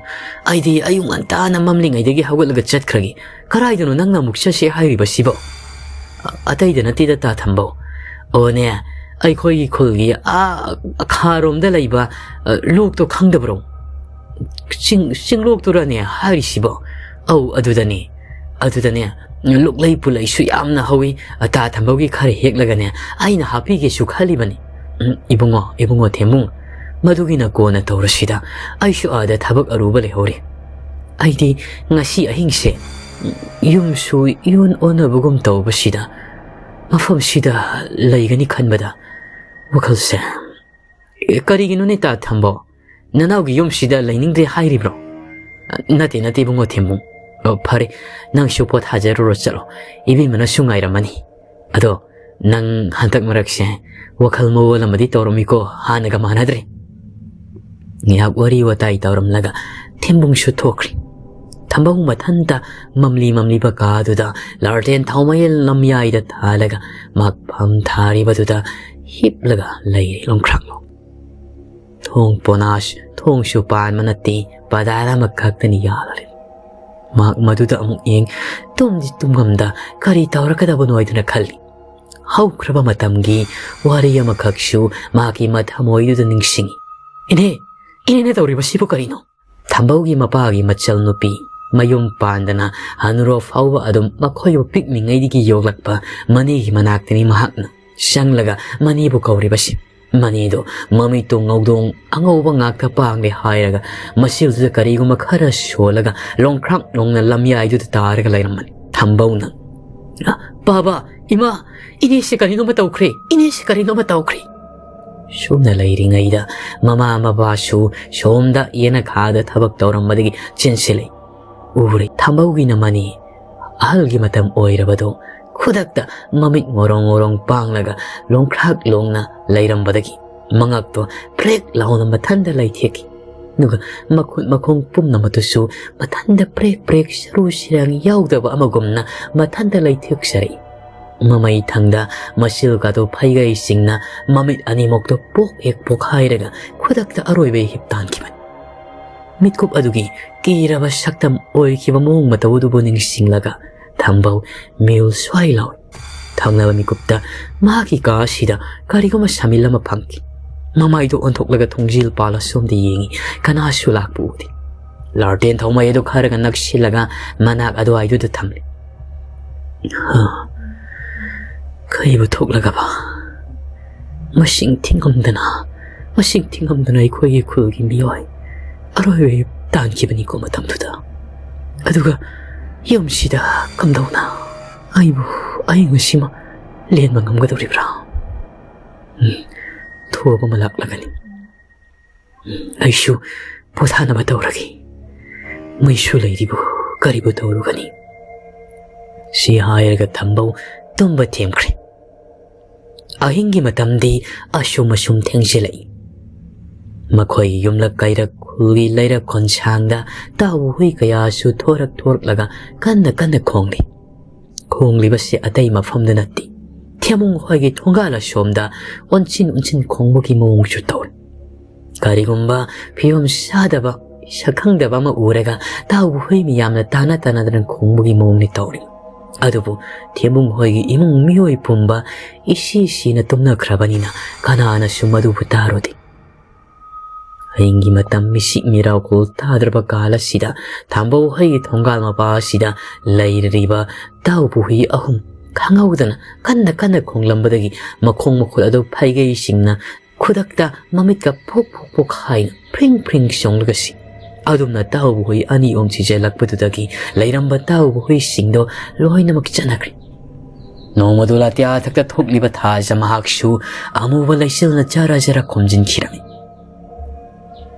ꯑꯩꯗꯤ ꯑꯌꯨꯛ ꯉꯟꯇꯥꯅ ꯃꯝꯂꯤꯉꯩꯗꯒꯤ ꯍꯧꯒꯠꯂꯒ ꯆꯠꯈ꯭ꯔꯒꯦ꯫ ꯀꯔꯥꯏꯗꯅꯣ ꯅꯪꯅ ꯑꯃꯨꯛ ꯆꯠꯁꯦ ꯍꯥꯏꯔꯤꯕꯁꯤꯕꯣ?" "ꯑ-, ꯑꯇꯩꯗ ꯅꯠꯇꯦꯗ, ꯇꯥ ꯊꯝꯕꯧ꯫ ꯑꯣꯅꯦ, ꯑꯩꯈꯣꯏꯒꯤ ꯈꯨꯜꯒꯤ ꯑꯥ ꯈꯥꯔꯣꯝꯗ ꯂꯩꯕ, ꯑ, ꯂꯣꯛꯇꯣ ꯈꯪꯗꯕ꯭ꯔꯣ? ꯆꯤꯡ-, ꯆꯤꯡꯂꯣꯛꯇꯨꯔꯅꯦ ꯍꯥꯏꯔꯤꯁꯤꯕꯣ?" "ꯑꯧ, ꯑꯗꯨꯗꯅꯦ꯫ ꯑꯗꯨꯗꯅꯦ, ꯂꯣꯛꯂꯩ ꯄꯨꯂꯩꯁꯨ ꯌꯥꯝꯅ ꯍꯧꯋꯤ꯫ ꯇꯥ ꯊꯝꯕꯧꯒꯤ ꯈꯔ ꯍꯦꯛꯂꯒꯅꯦ, ꯑꯩꯅ ꯍꯥꯞꯄꯤꯒꯦꯁꯨ ꯈꯜꯂꯤꯕꯅꯤ꯫" "ꯎꯝ, ꯏꯕꯨꯡꯉꯣ, ꯏꯕꯨꯡꯉꯣ ꯊꯦꯝꯕꯨꯡ, ꯃꯗꯨꯒꯤꯅ ꯀꯣꯟꯅ ꯇꯧꯔꯁꯤꯗ꯫ ꯑꯩꯁꯨ ꯑꯥꯗ ꯊꯕꯛ ꯑꯔꯨꯕ ꯂꯩꯍꯧꯔꯤ꯫ ꯑꯩꯗꯤ ꯉꯁꯤ ꯑꯍꯤꯡꯁꯦ ꯌꯨꯝꯁꯨ ꯏꯌꯣꯟ ꯑꯣꯟꯅꯕꯒꯨꯝ ꯇꯧꯕꯁꯤꯗ, ꯃꯐꯝꯁꯤꯗ ꯂꯩꯒꯅꯤ ꯈꯟꯕꯗ ꯋꯥꯈꯜꯁꯦ꯫" "ꯑꯦ, ꯀꯔꯤꯒꯤꯅꯣꯅꯦ ꯇꯥ ꯊꯝꯕꯧ? ꯅꯅꯥꯎꯒꯤ ꯌꯨꯝꯁꯤꯗ ꯂꯩꯅꯤꯡꯗ꯭ꯔꯦ ꯍꯥꯏꯔꯤꯕ꯭ꯔꯣ?" "ꯅꯠꯇꯦ, ꯅꯠꯇꯦ, ꯏꯕꯨꯡꯉꯣ ꯊꯦꯝꯕꯨꯡ꯫ ꯑꯣ, ꯐꯔꯦ, ꯅꯪꯁꯨ ꯄꯣꯊꯥꯖꯔꯨꯔꯣ, ꯆꯠꯂꯣ꯫ ꯏꯕꯦꯝꯃꯅꯁꯨ ꯉꯥꯏꯔꯝꯃꯅꯤ꯫ ꯑꯗꯣ, ꯅꯪ ꯍꯟꯗꯛ ꯃꯔꯛꯁꯦ ꯋꯥꯈꯜ ꯃꯑꯣꯜ ꯑꯃꯗꯤ ꯇꯧꯔꯝꯃꯤꯀꯣ, ꯍꯥꯟꯅꯒ ꯃꯥꯟꯅꯗ꯭ꯔꯦ꯫" ꯉꯥꯏꯍꯥꯛ ꯋꯥꯔꯤ ꯋꯥꯇꯥꯏ ꯇꯧꯔꯝꯂꯒ ꯊꯦꯝꯕꯨꯡꯁꯨ ꯊꯣꯛꯈ꯭ꯔꯦ꯫ ꯊꯝꯕꯧ ꯃꯊꯟꯇ ꯃꯝꯂꯤ ꯃꯝꯂꯤꯕ ꯀꯥꯗꯨꯗ ꯂꯥꯔꯇꯦꯟ ꯊꯥꯎꯃꯩ ꯂꯝꯌꯥꯏꯗ ꯊꯥꯜꯂꯒ ꯃꯍꯥꯛ ꯐꯝ ꯊꯥꯔꯤꯕꯗꯨꯗ ꯍꯤꯞꯂꯒ ꯂꯩꯔꯦ ꯂꯣꯡꯈ꯭ꯔꯥꯛꯂꯣ꯫ ꯊꯣꯡ ꯄꯣꯅꯥꯁ-, ꯊꯣꯡꯁꯨ ꯄꯥꯟꯕ ꯅꯠꯇꯦ, ꯄꯗꯥꯔ ꯑꯃꯈꯛꯇꯅꯤ ꯌꯥꯜꯂꯤ꯫ ꯃꯍꯥꯛ ꯃꯗꯨꯗ ꯑꯃꯨꯛ ꯌꯦꯡ, ꯇꯨꯝꯗꯤ ꯇꯨꯝꯉꯝꯗ ꯀꯔꯤ ꯇꯧꯔꯛꯀꯗꯕꯅꯣ ꯍꯥꯏꯗꯨꯅ ꯈꯜꯂꯤ꯫ ꯍꯧꯈ꯭ꯔꯕ ꯃꯇꯝꯒꯤ ꯋꯥꯔꯤ ꯑꯃꯈꯛꯁꯨ ꯃꯍꯥꯛꯀꯤ ꯃꯊꯃꯣꯏꯗꯨꯗ ꯅꯤꯡꯁꯤꯡꯉꯤ꯫ "ꯏꯅꯦ, ꯏꯅꯦꯅ ꯇꯧꯔꯤꯕꯁꯤꯕꯨ ꯀꯔꯤꯅꯣ?" ꯊꯝꯕꯧꯒꯤ ꯃꯄꯥꯒꯤ ꯃꯆꯜ ꯅꯨꯄꯤ, ꯃꯌꯨꯝ ꯄꯥꯟꯗꯅ ꯍꯅꯨꯔꯣ ꯐꯥꯎꯕ ꯑꯗꯨꯝ ꯃꯈꯣꯏꯕꯨ ꯄꯤꯛꯂꯤꯉꯩꯗꯒꯤ ꯌꯣꯛꯂꯛꯄ ꯃꯅꯦꯒꯤ ꯃꯅꯥꯛꯇꯅꯤ ꯃꯍꯥꯛꯅ ꯆꯪꯂꯒ ꯃꯅꯦꯕꯨ ꯀꯧꯔꯤꯕꯁꯤ꯫ ꯃꯅꯤꯗꯣ ꯃꯃꯤꯠꯇꯣ ꯉꯧꯗꯣꯡ ꯑꯉꯧꯕ ꯉꯥꯛꯇ ꯄꯥꯡꯂꯦ ꯍꯥꯏꯔꯒ ꯃꯁꯤꯜꯗꯨꯗ ꯀꯔꯤꯒꯨꯝꯕ ꯈꯔ ꯁꯣꯜꯂꯒ ꯂꯣꯡꯈ꯭ꯔꯥꯛ ꯂꯣꯡꯅ ꯂꯝꯌꯥꯏꯗꯨꯗ ꯇꯥꯔꯒ ꯂꯩꯔꯝꯃꯅꯤ꯫ ꯊꯝꯕꯧꯅ, "ꯑ, ꯕꯥꯕꯥ, ꯏꯃꯥ, ꯏꯅꯦꯁꯦ ꯀꯔꯤꯅꯣꯃ ꯇꯧꯈ꯭ꯔꯦ, ꯏꯅꯦꯁꯦ ꯀꯔꯤꯅꯣꯃ ꯇꯧꯈ꯭ꯔꯦ"꯫ ꯁꯨꯝꯅ ꯂꯩꯔꯤꯉꯩꯗ ꯃꯃꯥ ꯃꯄꯥꯁꯨ ꯁꯣꯝꯗ ꯌꯦꯅꯈꯥꯗ ꯊꯕꯛ ꯇꯧꯔꯝꯕꯗꯒꯤ ꯆꯦꯟꯁꯤꯜꯂꯛꯏ꯫ ꯎꯔꯦ ꯊꯝꯕꯧꯒꯤꯅ ꯃꯅꯤ ꯑꯍꯜꯒꯤ ꯃꯇꯝ ꯑꯣꯏꯔꯕꯗꯣ ꯈꯨꯗꯛꯇ ꯃꯃꯤꯠ ꯉꯣꯔꯣꯡ ꯉꯣꯔꯣꯡ ꯄꯥꯡꯂꯒ ꯂꯣꯡꯈ꯭ꯔꯥꯛ ꯂꯣꯡꯅ ꯂꯩꯔꯝꯕꯗꯒꯤ ꯃꯉꯛꯇꯣ ꯄ꯭ꯔꯦꯛ ꯂꯥꯎꯅ ꯃꯊꯟꯇ ꯂꯩꯊꯦꯛꯈꯤ꯫ ꯑꯗꯨꯒ ꯃꯈꯨꯠ ꯃꯈꯣꯡ ꯄꯨꯝꯅꯃꯛꯇꯨꯁꯨ ꯃꯊꯟꯇ ꯄ꯭ꯔꯦꯛ ꯄ꯭ꯔꯦꯛ ꯁꯔꯨ ꯁꯤꯔꯥꯡ ꯌꯥꯎꯗꯕ ꯑꯃꯒꯨꯝꯅ ꯃꯊꯟꯇ ꯂꯩꯊꯦꯛꯆꯔꯛꯏ꯫ ꯃꯃꯩ ꯊꯪꯗ ꯃꯁꯤꯜꯒꯗꯣ ꯐꯩꯒꯩꯁꯤꯡꯅ ꯃꯃꯤꯠ ꯑꯅꯤꯃꯛꯇꯣ ꯄꯣꯛ ꯍꯦꯛ ꯄꯣꯛꯈꯥꯏꯔꯒ ꯈꯨꯗꯛꯇ ꯑꯔꯣꯏꯕ ꯍꯤꯞ ꯇꯥꯟꯈꯤꯕꯅꯤ꯫ ꯃꯤꯠꯀꯨꯞ ꯑꯗꯨꯒꯤ ꯀꯤꯔꯕ ꯁꯛꯇꯝ ꯑꯣꯏꯈꯤꯕ ꯃꯑꯣꯡ ꯃꯇꯧ ꯑꯗꯨꯕꯨ ꯅꯤꯡꯁꯤꯡꯂꯒ ꯊꯝꯕꯧ ꯃꯤꯍꯨꯜ ꯁ꯭ꯋꯥꯏ ꯂꯥꯎꯏ꯫ ꯊꯪꯅꯕ ꯃꯤꯀꯨꯞꯇ ꯃꯍꯥꯛꯀꯤ ꯀꯥ ꯑꯁꯤꯗ ꯀꯔꯤꯒꯨꯝꯕ ꯁꯃꯤꯜ ꯑꯃ ꯐꯪꯈꯤ꯫ ꯃꯃꯥꯏꯗꯨ ꯑꯣꯟꯊꯣꯛꯂꯒ ꯊꯣꯡꯖꯤꯜ ꯄꯥꯜꯂ ꯁꯣꯝꯗ ꯌꯦꯡꯉꯤ, ꯀꯅꯥꯁꯨ ꯂꯥꯛꯄ ꯎꯗꯦ꯫ ꯂꯥꯔꯇꯦꯟ ꯊꯧꯃꯩ ꯑꯗꯨ ꯈꯔꯒ ꯅꯛꯁꯤꯜꯂꯒ ꯃꯅꯥꯛ ꯑꯗꯨꯋꯥꯏꯗꯨꯗ ꯊꯝꯂꯤ꯫ "ꯍꯥ, ꯀꯩꯕꯨ ꯊꯣꯛꯂꯒꯕ? ꯃꯁꯤꯡ ꯊꯤꯉꯝꯗꯅ, ꯃꯁꯤꯡ ꯊꯤꯉꯝꯗꯅ ꯑꯩꯈꯣꯏꯒꯤ ꯈꯨꯜꯒꯤ ꯃꯤꯑꯣꯏ ꯑꯔꯣꯏꯕ ꯇꯥꯟꯈꯤꯕꯅꯤꯀꯣ ꯃꯇꯝꯗꯨꯗ꯫ ꯑꯗꯨꯒ ꯌꯨꯝꯁꯤꯗ ꯀꯝꯗꯧꯅ ꯑꯩꯕꯨ, ꯑꯩ ꯉꯁꯤꯃꯛ ꯂꯦꯟꯕ ꯉꯝꯒꯗꯧꯔꯤꯕ꯭ꯔꯥ? ꯎꯝ, ꯊꯣꯕ ꯑꯃ ꯂꯥꯛꯂꯒꯅꯤ꯫ ꯎꯝ, ꯑꯩꯁꯨ ꯄꯣꯊꯥꯅꯕ ꯇꯧꯔꯒꯦ꯫ ꯃꯩꯁꯨ ꯂꯩꯔꯤꯕꯨ ꯀꯔꯤꯕꯨ ꯇꯧꯔꯨꯒꯅꯤ?" ꯁꯤ ꯍꯥꯏꯔꯒ ꯊꯝꯕꯧ ꯇꯨꯝꯕ ꯊꯦꯝꯈ꯭ꯔꯦ꯫ ꯑꯍꯤꯡꯒꯤ ꯃꯇꯝꯗꯤ ꯑꯁꯨꯝ ꯑꯁꯨꯝ ꯊꯦꯡꯖꯤꯜꯂꯛꯏ꯫ ꯃꯈꯣꯏꯒꯤ ꯌꯨꯝꯂꯛ ꯀꯩꯔꯛ ꯈꯨꯜꯒꯤ ꯂꯩꯔꯛ ꯈꯣꯟꯁꯥꯡꯗ ꯇꯥꯎꯕ ꯍꯨꯏ ꯀꯌꯥꯁꯨ ꯊꯣꯔꯛ ꯊꯣꯔꯛꯂꯒ ꯀꯟꯅ ꯀꯟꯅ ꯈꯣꯡꯂꯤ꯫ ꯈꯣꯡꯂꯤꯕꯁꯤ ꯑꯇꯩ ꯃꯐꯝꯗ ꯅꯠꯇꯦ, ꯊꯦꯝꯕꯨꯡ ꯍꯣꯏꯒꯤ ꯊꯣꯡꯒꯥꯜ ꯑꯁꯣꯝꯗ ꯑꯣꯟꯁꯤꯟ ꯑꯣꯟꯁꯤꯟ ꯈꯣꯡꯕꯒꯤ ꯃꯑꯣꯡꯁꯨ ꯇꯧꯔꯤ꯫ ꯀꯔꯤꯒꯨꯝꯕ ꯐꯤꯕꯝ ꯆꯥꯗꯕ, ꯁꯛꯈꯪꯗꯕ ꯑꯃ ꯎꯔꯒ ꯇꯥꯎꯕ ꯍꯨꯏ ꯃꯤꯌꯥꯝꯅ ꯇꯥꯅ ꯇꯥꯅꯗꯅ ꯈꯣꯡꯕꯒꯤ ꯃꯑꯣꯡꯅꯤ ꯇꯧꯔꯤ꯫ ꯑꯗꯨꯕꯨ ꯊꯦꯝꯕꯨꯡ ꯍꯣꯏꯒꯤ ꯏꯃꯨꯡ ꯃꯤꯑꯣꯏ ꯄꯨꯝꯕ ꯏꯁꯤ ꯁꯤꯅ ꯇꯨꯝꯅꯈ꯭ꯔꯕꯅꯤꯅ ꯀꯅꯥꯅꯁꯨ ꯃꯗꯨꯕꯨ ꯇꯥꯔꯨꯗꯦ꯫ ꯑꯍꯤꯡꯒꯤ ꯃꯇꯝ ꯃꯤꯁꯤꯛ ꯃꯤꯔꯥꯎꯈꯣꯜ ꯇꯥꯗ꯭ꯔꯕ ꯀꯥꯜ ꯑꯁꯤꯗ ꯊꯥꯝꯕꯧ ꯍꯩꯒꯤ ꯊꯣꯡꯒꯥꯜ ꯃꯄꯥ ꯑꯁꯤꯗ ꯂꯩꯔꯤꯕ ꯇꯥꯎꯕ ꯍꯨꯏ ꯑꯍꯨꯝ ꯈꯪꯍꯧꯗꯅ ꯀꯟꯅ ꯀꯟꯅ ꯈꯣꯡꯂꯝꯕꯗꯒꯤ ꯃꯈꯣꯡ ꯃꯈꯨꯠ ꯑꯗꯨ ꯐꯩꯒꯩꯁꯤꯡꯅ ꯈꯨꯗꯛꯇ ꯃꯃꯤꯠꯀ ꯄꯣꯛ ꯄꯣꯛ ꯄꯣꯛ ꯍꯥꯏꯅ ꯐ꯭ꯔꯤꯡ ꯐ꯭ꯔꯤꯡ ꯆꯣꯡꯂꯒ ꯁꯤ꯫ ꯑꯗꯨꯝꯅ ꯇꯥꯎꯕ ꯍꯨꯏ ꯑꯅꯤ ꯑꯍꯨꯝ ꯁꯤꯖꯜꯂꯛꯄꯗꯨꯗꯒꯤ ꯂꯩꯔꯝꯕ ꯇꯥꯎꯕ ꯍꯨꯏꯁꯤꯡꯗꯣ ꯂꯣꯏꯅꯃꯛ ꯆꯠꯅꯈ꯭ꯔꯦ꯫ ꯅꯣꯡꯃꯗꯨ ꯂꯥꯇꯤꯌꯥ ꯊꯛꯇ ꯊꯣꯛꯂꯤꯕ ꯊꯥꯖ ꯃꯍꯥꯛꯁꯨ ꯑꯃꯨꯕ ꯂꯩꯆꯤꯜꯅ ꯖꯔ ꯖꯔ ꯈꯣꯝꯖꯤꯟꯈꯤꯔꯝꯃꯤ꯫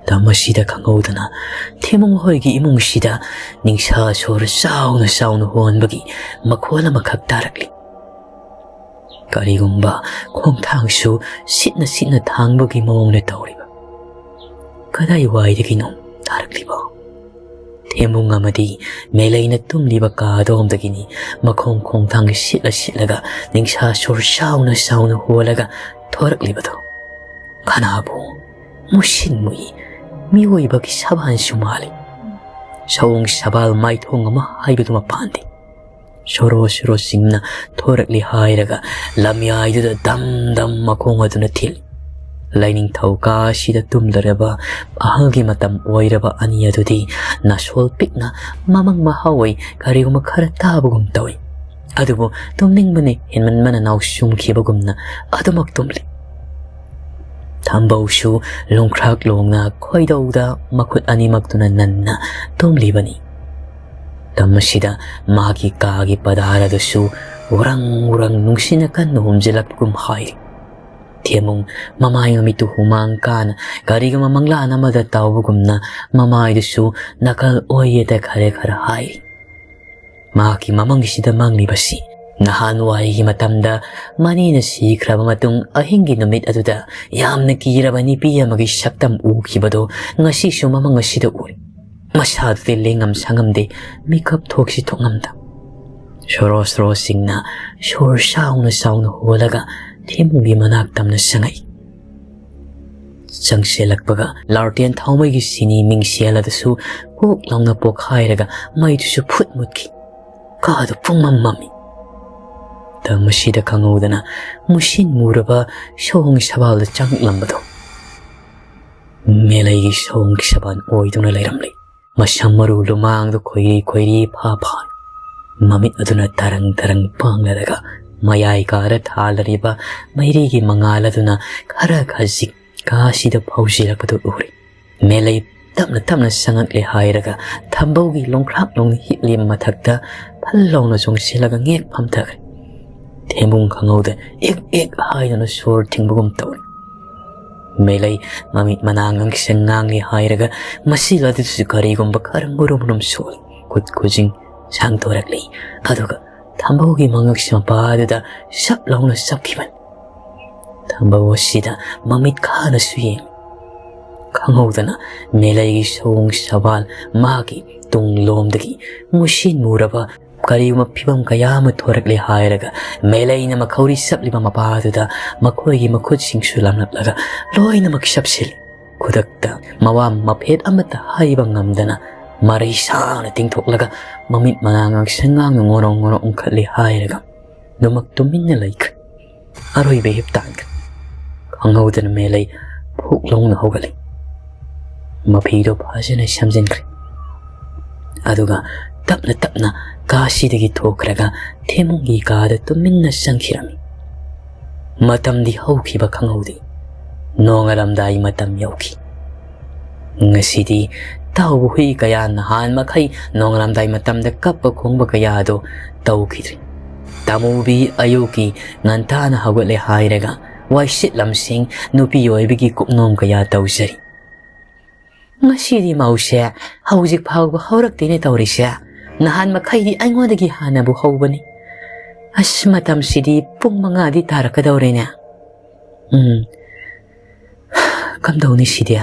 ꯃꯇꯝ ꯑꯁꯤꯗ ꯈꯪꯍꯧꯗꯅ ꯊꯦꯝꯃꯨꯡ ꯍꯣꯏꯒꯤ ꯏꯃꯨꯡꯁꯤꯗ ꯅꯤꯡꯁꯥ ꯁꯣꯔ ꯆꯥꯎꯅ ꯆꯥꯎꯅ ꯍꯣꯟꯕꯒꯤ ꯃꯈꯣꯜ ꯑꯃꯈꯛ ꯇꯥꯔꯛꯂꯤ꯫ ꯀꯔꯤꯒꯨꯝꯕ ꯈꯣꯡꯊꯥꯡꯁꯨ ꯁꯤꯠꯅ ꯁꯤꯠꯅ ꯊꯥꯡꯕꯒꯤ ꯃꯑꯣꯡꯗ ꯇꯧꯔꯤꯕ꯫ ꯀꯗꯥꯏꯋꯥꯏꯗꯒꯤꯅꯣ ꯇꯥꯔꯛꯂꯤꯕ? ꯊꯦꯝꯃꯨꯡ ꯑꯃꯗꯤ ꯃꯦꯂꯩꯅ ꯇꯨꯝꯂꯤꯕ ꯀꯥ ꯑꯗꯣꯝꯗꯒꯤꯅꯤ ꯃꯈꯣꯡ ꯈꯣꯡꯊꯥꯡ ꯁꯤꯠꯂ ꯁꯤꯠꯂꯒ ꯅꯤꯡꯁꯥ ꯁꯣꯔ ꯆꯥꯎꯅ ꯆꯥꯎꯅ ꯍꯣꯜꯂꯒ ꯊꯣꯔꯛꯂꯤꯕꯗꯣ꯫ ꯀꯅꯥꯕꯨ? ꯃꯨꯁꯤꯟ ꯃꯨꯏ꯫ ꯃꯤꯑꯣꯏꯕꯒꯤ ꯁꯕꯥꯟꯁꯨ ꯃꯥꯜꯂꯤ꯫ ꯁꯑꯣꯡ ꯁꯕꯥꯜ ꯃꯥꯏꯊꯣꯡ ꯑꯃ ꯍꯥꯏꯕꯗꯨ ꯃꯄꯥꯟꯗꯦ꯫ ꯁꯣꯔꯣ ꯁꯣꯔꯣ ꯁꯤꯡꯅ ꯊꯣꯔꯛꯂꯤ ꯍꯥꯏꯔꯒ ꯂꯝꯌꯥꯏꯗꯨꯗ ꯗꯝ ꯗꯝ ꯃꯈꯣꯡ ꯑꯗꯨꯅ ꯊꯤꯜꯂꯤ꯫ ꯂꯥꯏꯅꯤꯡꯊꯧ ꯀꯥ ꯑꯁꯤꯗ ꯇꯨꯝꯂꯔꯕ ꯑꯍꯜꯒꯤ ꯃꯇꯝ ꯑꯣꯏꯔꯕ ꯑꯅꯤ ꯑꯗꯨꯗꯤ ꯅꯥꯁꯣꯜ ꯄꯤꯛꯅ ꯃꯃꯪ ꯃꯍꯥꯎ ꯑꯣꯏ ꯀꯔꯤꯒꯨꯝꯕ ꯈꯔ ꯇꯥꯕꯒꯨꯝ ꯇꯧꯏ꯫ ꯑꯗꯨꯕꯨ ꯇꯨꯝꯅꯤꯡꯕꯅ ꯍꯦꯟꯃꯟꯕꯅ ꯅꯥꯎꯁꯨꯝꯈꯤꯕꯒꯨꯝꯅ ꯑꯗꯨꯃꯛ ꯇꯨꯝꯂꯤ꯫ ꯊꯝꯕꯧꯁꯨ ꯂꯣꯡꯈ꯭ꯔꯥꯛ ꯂꯣꯡꯅ ꯈꯣꯏꯗꯧꯗ ꯃꯈꯨꯠ ꯑꯅꯤꯃꯛꯇꯨꯅ ꯅꯟꯅ ꯇꯨꯝꯂꯤꯕꯅꯤ꯫ ꯃꯇꯝ ꯑꯁꯤꯗ ꯃꯍꯥꯛꯀꯤ ꯀꯥꯒꯤ ꯄꯗꯥꯔ ꯑꯗꯨꯁꯨ ꯎꯔꯪ ꯎꯔꯪ ꯅꯨꯡꯁꯤꯠꯅ ꯀꯟꯅ ꯍꯨꯝꯖꯤꯜꯂꯛꯄꯒꯨꯝ ꯍꯥꯏꯔꯤ꯫ ꯊꯦꯝꯃꯨꯡ ꯃꯃꯥꯏ ꯃꯃꯤꯠꯇꯨ ꯍꯨꯃꯥꯡ ꯀꯥꯅ ꯀꯔꯤꯒꯨꯝꯕ ꯃꯪꯂꯥꯟ ꯑꯃꯗ ꯇꯥꯎꯕꯒꯨꯝꯅ ꯃꯃꯥꯏꯗꯨꯁꯨ ꯅꯥꯀꯜ ꯑꯣꯏꯌꯦꯗ ꯈꯔ ꯈꯔ ꯍꯥꯏꯔꯤ꯫ ꯃꯍꯥꯛꯀꯤ ꯃꯃꯪꯁꯤꯗ ꯃꯪꯂꯤꯕꯁꯤ ꯅꯍꯥꯟꯋꯥꯏꯒꯤ ꯃꯇꯝꯗ ꯃꯅꯦꯅ ꯁꯤꯈ꯭ꯔꯕ ꯃꯇꯨꯡ ꯑꯍꯤꯡꯒꯤ ꯅꯨꯃꯤꯠ ꯑꯗꯨꯗ ꯌꯥꯝꯅ ꯀꯤꯔꯕ ꯅꯨꯄꯤ ꯑꯃꯒꯤ ꯁꯛꯇꯝ ꯎꯈꯤꯕꯗꯣ ꯉꯁꯤꯁꯨ ꯃꯃꯪ ꯑꯁꯤꯗ ꯎꯔꯤ꯫ ꯃꯁꯥꯗꯨꯗꯤ ꯂꯦꯡꯉꯝ ꯁꯥꯉꯝꯗꯦ, ꯃꯤꯀꯞ ꯊꯣꯛꯁꯤ ꯊꯣꯛꯉꯝꯗ꯫ ꯁꯣꯔꯣ ꯁꯣꯔꯣꯁꯤꯡꯅ ꯁꯣꯔ ꯆꯥꯎꯅ ꯆꯥꯎꯅ ꯍꯣꯜꯂꯒ ꯊꯦꯝꯃꯨꯒꯤ ꯃꯅꯥꯛ ꯇꯝꯅ ꯆꯪꯉꯛꯏ꯫ ꯆꯪꯁꯤꯜꯂꯛꯄꯒ ꯂꯥꯔꯇꯦꯟ ꯊꯥꯎꯃꯩꯒꯤ ꯁꯤꯅꯤ ꯃꯤꯡꯁꯦꯜ ꯑꯗꯨꯁꯨ ꯄꯣꯛ ꯂꯥꯎꯅ ꯄꯣꯛꯈꯥꯏꯔꯒ ꯃꯩꯗꯨꯁꯨ ꯐꯨꯠ ꯃꯨꯠꯈꯤ꯫ ꯀꯥꯗꯨ ꯄꯨꯡꯃꯝ ꯃꯝꯃꯤ꯫ ꯃꯇꯝ ꯑꯁꯤꯗ ꯈꯪꯍꯧꯗꯅ ꯃꯨꯁꯤꯟ ꯃꯨꯔꯕ ꯁꯑꯣꯡ ꯁꯕꯥꯜꯗ ꯆꯪꯂꯝꯕꯗꯣ ꯃꯦꯂꯩꯒꯤ ꯁꯑꯣꯡ ꯁꯕꯥꯜ ꯑꯣꯏꯗꯨꯅ ꯂꯩꯔꯝꯂꯦ꯫ ꯃꯁꯝ ꯃꯔꯨ ꯂꯨꯃꯥꯡꯗ ꯈꯣꯏꯔꯤ ꯈꯣꯏꯔꯤ ꯐꯥ ꯐꯥ꯫ ꯃꯃꯤꯠ ꯑꯗꯨꯅ ꯇꯔꯪ ꯇꯔꯪ ꯄꯥꯡꯂꯔꯒ ꯃꯌꯥꯏ ꯀꯥꯔ ꯊꯥꯜꯂꯔꯤꯕ ꯃꯩꯔꯤꯒꯤ ꯃꯉꯥꯜ ꯑꯗꯨꯅ ꯈꯔ ꯈꯖꯤꯛ ꯀꯥꯁꯤꯗ ꯐꯧꯖꯤꯜꯂꯛꯄꯗꯨ ꯎꯔꯦ꯫ ꯃꯦꯂꯩ ꯇꯞꯅ ꯇꯞꯅ ꯆꯪꯉꯛꯂꯦ ꯍꯥꯏꯔꯒ ꯊꯝꯕꯧꯒꯤ ꯂꯣꯡꯈ꯭ꯔꯥꯛ ꯂꯣꯡꯅ ꯍꯤꯞꯂꯤ ꯃꯊꯛꯇ ꯐꯜ ꯂꯥꯎꯅ ꯆꯣꯡꯁꯤꯜꯂꯒ ꯉꯦꯛ ꯐꯝꯊꯈ꯭ꯔꯦ꯫ ꯊꯦꯝꯕꯨꯡ ꯈꯪꯍꯧꯗ ꯏꯛ ꯏꯛ ꯍꯥꯏꯗꯨꯅ ꯁꯣꯔ ꯊꯤꯡꯕꯒꯨꯝ ꯇꯧꯔꯦ꯫ ꯃꯦꯂꯩ ꯃꯃꯤꯠ ꯃꯅꯥ ꯉꯥꯡꯁꯪ ꯉꯥꯡꯂꯤ ꯍꯥꯏꯔꯒ ꯃꯁꯤꯒ ꯑꯗꯨꯁꯨ ꯀꯔꯤꯒꯨꯝꯕ ꯈꯔ ꯃꯨꯔꯨꯝ ꯃꯨꯔꯨꯝ ꯁꯣꯜꯂꯤ꯫ ꯈꯨꯠ ꯈꯨꯖꯤꯡ ꯁꯥꯡꯗꯣꯔꯛꯂꯤ꯫ ꯑꯗꯨꯒ ꯊꯝꯕꯧꯒꯤ ꯃꯉꯛꯁꯤ ꯃꯄꯥꯗꯨꯗ ꯁꯞ ꯂꯥꯎꯅ ꯆꯞꯈꯤꯕꯅꯤ꯫ ꯊꯝꯕꯧ ꯑꯁꯤꯗ ꯃꯃꯤꯠ ꯈꯥꯅꯁꯨ ꯌꯦꯡꯂꯤ꯫ ꯈꯪꯍꯧꯗꯅ ꯃꯦꯂꯩꯒꯤ ꯁꯑꯣꯡ ꯁꯋꯥꯜ, ꯃꯥꯒꯤ ꯇꯨꯡꯂꯣꯝꯗꯒꯤ ꯃꯨꯁꯤꯟ ꯃꯨꯔꯕ ꯀꯔꯤꯒꯨꯝꯕ ꯐꯤꯕꯝ ꯀꯌꯥ ꯑꯃ ꯊꯣꯔꯛꯂꯦ ꯍꯥꯏꯔꯒ ꯃꯦꯂꯩꯅ ꯃꯈꯧꯔꯤ ꯆꯞꯂꯤꯕ ꯃꯄꯥꯗꯨꯗ ꯃꯈꯣꯏꯒꯤ ꯃꯈꯨꯠꯁꯤꯡꯁꯨ ꯂꯥꯝꯂꯛꯂꯒ ꯂꯣꯏꯅꯃꯛ ꯆꯞꯁꯤꯜꯂꯤ꯫ ꯈꯨꯗꯛꯇ ꯃꯋꯥ ꯃꯐꯦꯠ ꯑꯃꯠꯇ ꯍꯥꯏꯕ ꯉꯝꯗꯅ ꯃꯔꯩ ꯁꯥꯡꯅ ꯇꯤꯡꯊꯣꯛꯂꯒ ꯃꯃꯤꯠ ꯃꯅꯥ ꯉꯥꯡꯁꯪ ꯉꯥꯡꯅ ꯉꯣꯔꯣꯡ ꯉꯣꯔꯣꯡ ꯎꯪꯈꯠꯂꯤ ꯍꯥꯏꯔꯒ ꯑꯗꯨꯃꯛ ꯇꯨꯃꯤꯟꯅ ꯂꯩꯈ꯭ꯔꯦ꯫ ꯑꯔꯣꯏꯕ ꯍꯤꯞ ꯇꯥꯟꯈ꯭ꯔꯦ꯫ ꯈꯪꯍꯧꯗꯅ ꯃꯦꯂꯩ ꯐꯨꯛ ꯂꯥꯎꯅ ꯍꯧꯒꯠꯂꯤ꯫ ꯃꯐꯤꯗꯣ ꯐꯖꯅ ꯁꯦꯝꯖꯤꯟꯈ꯭ꯔꯦ꯫ ꯑꯗꯨꯒ ꯇꯞꯅ ꯇꯞꯅ ꯀꯥꯁꯤꯗꯒꯤ ꯊꯣꯛꯈ꯭ꯔꯒ ꯊꯦꯝꯕꯨꯡꯒꯤ ꯀꯥꯗ ꯇꯨꯃꯤꯟꯅ ꯆꯪꯈꯤꯔꯝꯃꯤ꯫ ꯃꯇꯝꯗꯤ ꯍꯧꯈꯤꯕ ꯈꯪꯍꯧꯗꯦ꯫ ꯅꯣꯡꯉꯥꯜꯂꯝꯗꯥꯏ ꯃꯇꯝ ꯌꯧꯈꯤ꯫ ꯉꯁꯤꯗꯤ ꯇꯥꯎꯕ ꯍꯨꯏ ꯀꯌꯥ ꯅꯍꯥꯟ ꯃꯈꯩ ꯅꯣꯡꯉꯥꯜꯂꯝꯗꯥꯏ ꯃꯇꯝꯗ ꯀꯞꯄ ꯈꯣꯡꯕ ꯀꯌꯥꯗꯣ ꯇꯧꯈꯤꯗ꯭ꯔꯦ꯫ ꯇꯥꯃꯨꯕꯤ ꯑꯌꯨꯛꯀꯤ ꯉꯟꯇꯥꯅ ꯍꯧꯒꯠꯂꯦ ꯍꯥꯏꯔꯒ ꯋꯥꯏꯁꯤꯠ ꯂꯝꯁꯤꯡ ꯅꯨꯄꯤ ꯑꯣꯏꯕꯒꯤ ꯀꯨꯞꯅꯣꯝ ꯀꯌꯥ ꯇꯧꯖꯔꯤ꯫ "ꯉꯁꯤꯗꯤ ꯃꯧꯁꯦ ꯍꯧꯖꯤꯛ ꯐꯥꯎꯕ ꯍꯧꯔꯛꯇꯦꯅꯦ ꯇꯧꯔꯤꯁꯦ꯫ ꯅꯍꯥꯟ ꯃꯈꯩꯗꯤ ꯑꯩꯉꯣꯟꯗꯒꯤ ꯍꯥꯟꯅꯕꯨ ꯍꯧꯕꯅꯤ꯫ ꯑꯁ, ꯃꯇꯝꯁꯤꯗꯤ ꯄꯨꯡ ꯃꯉꯥꯗꯤ ꯇꯥꯔꯛꯀꯗꯧꯔꯦꯅꯦ꯫ ꯎꯝ, ꯀꯝꯗꯧꯅꯤ ꯁꯤꯗꯤ?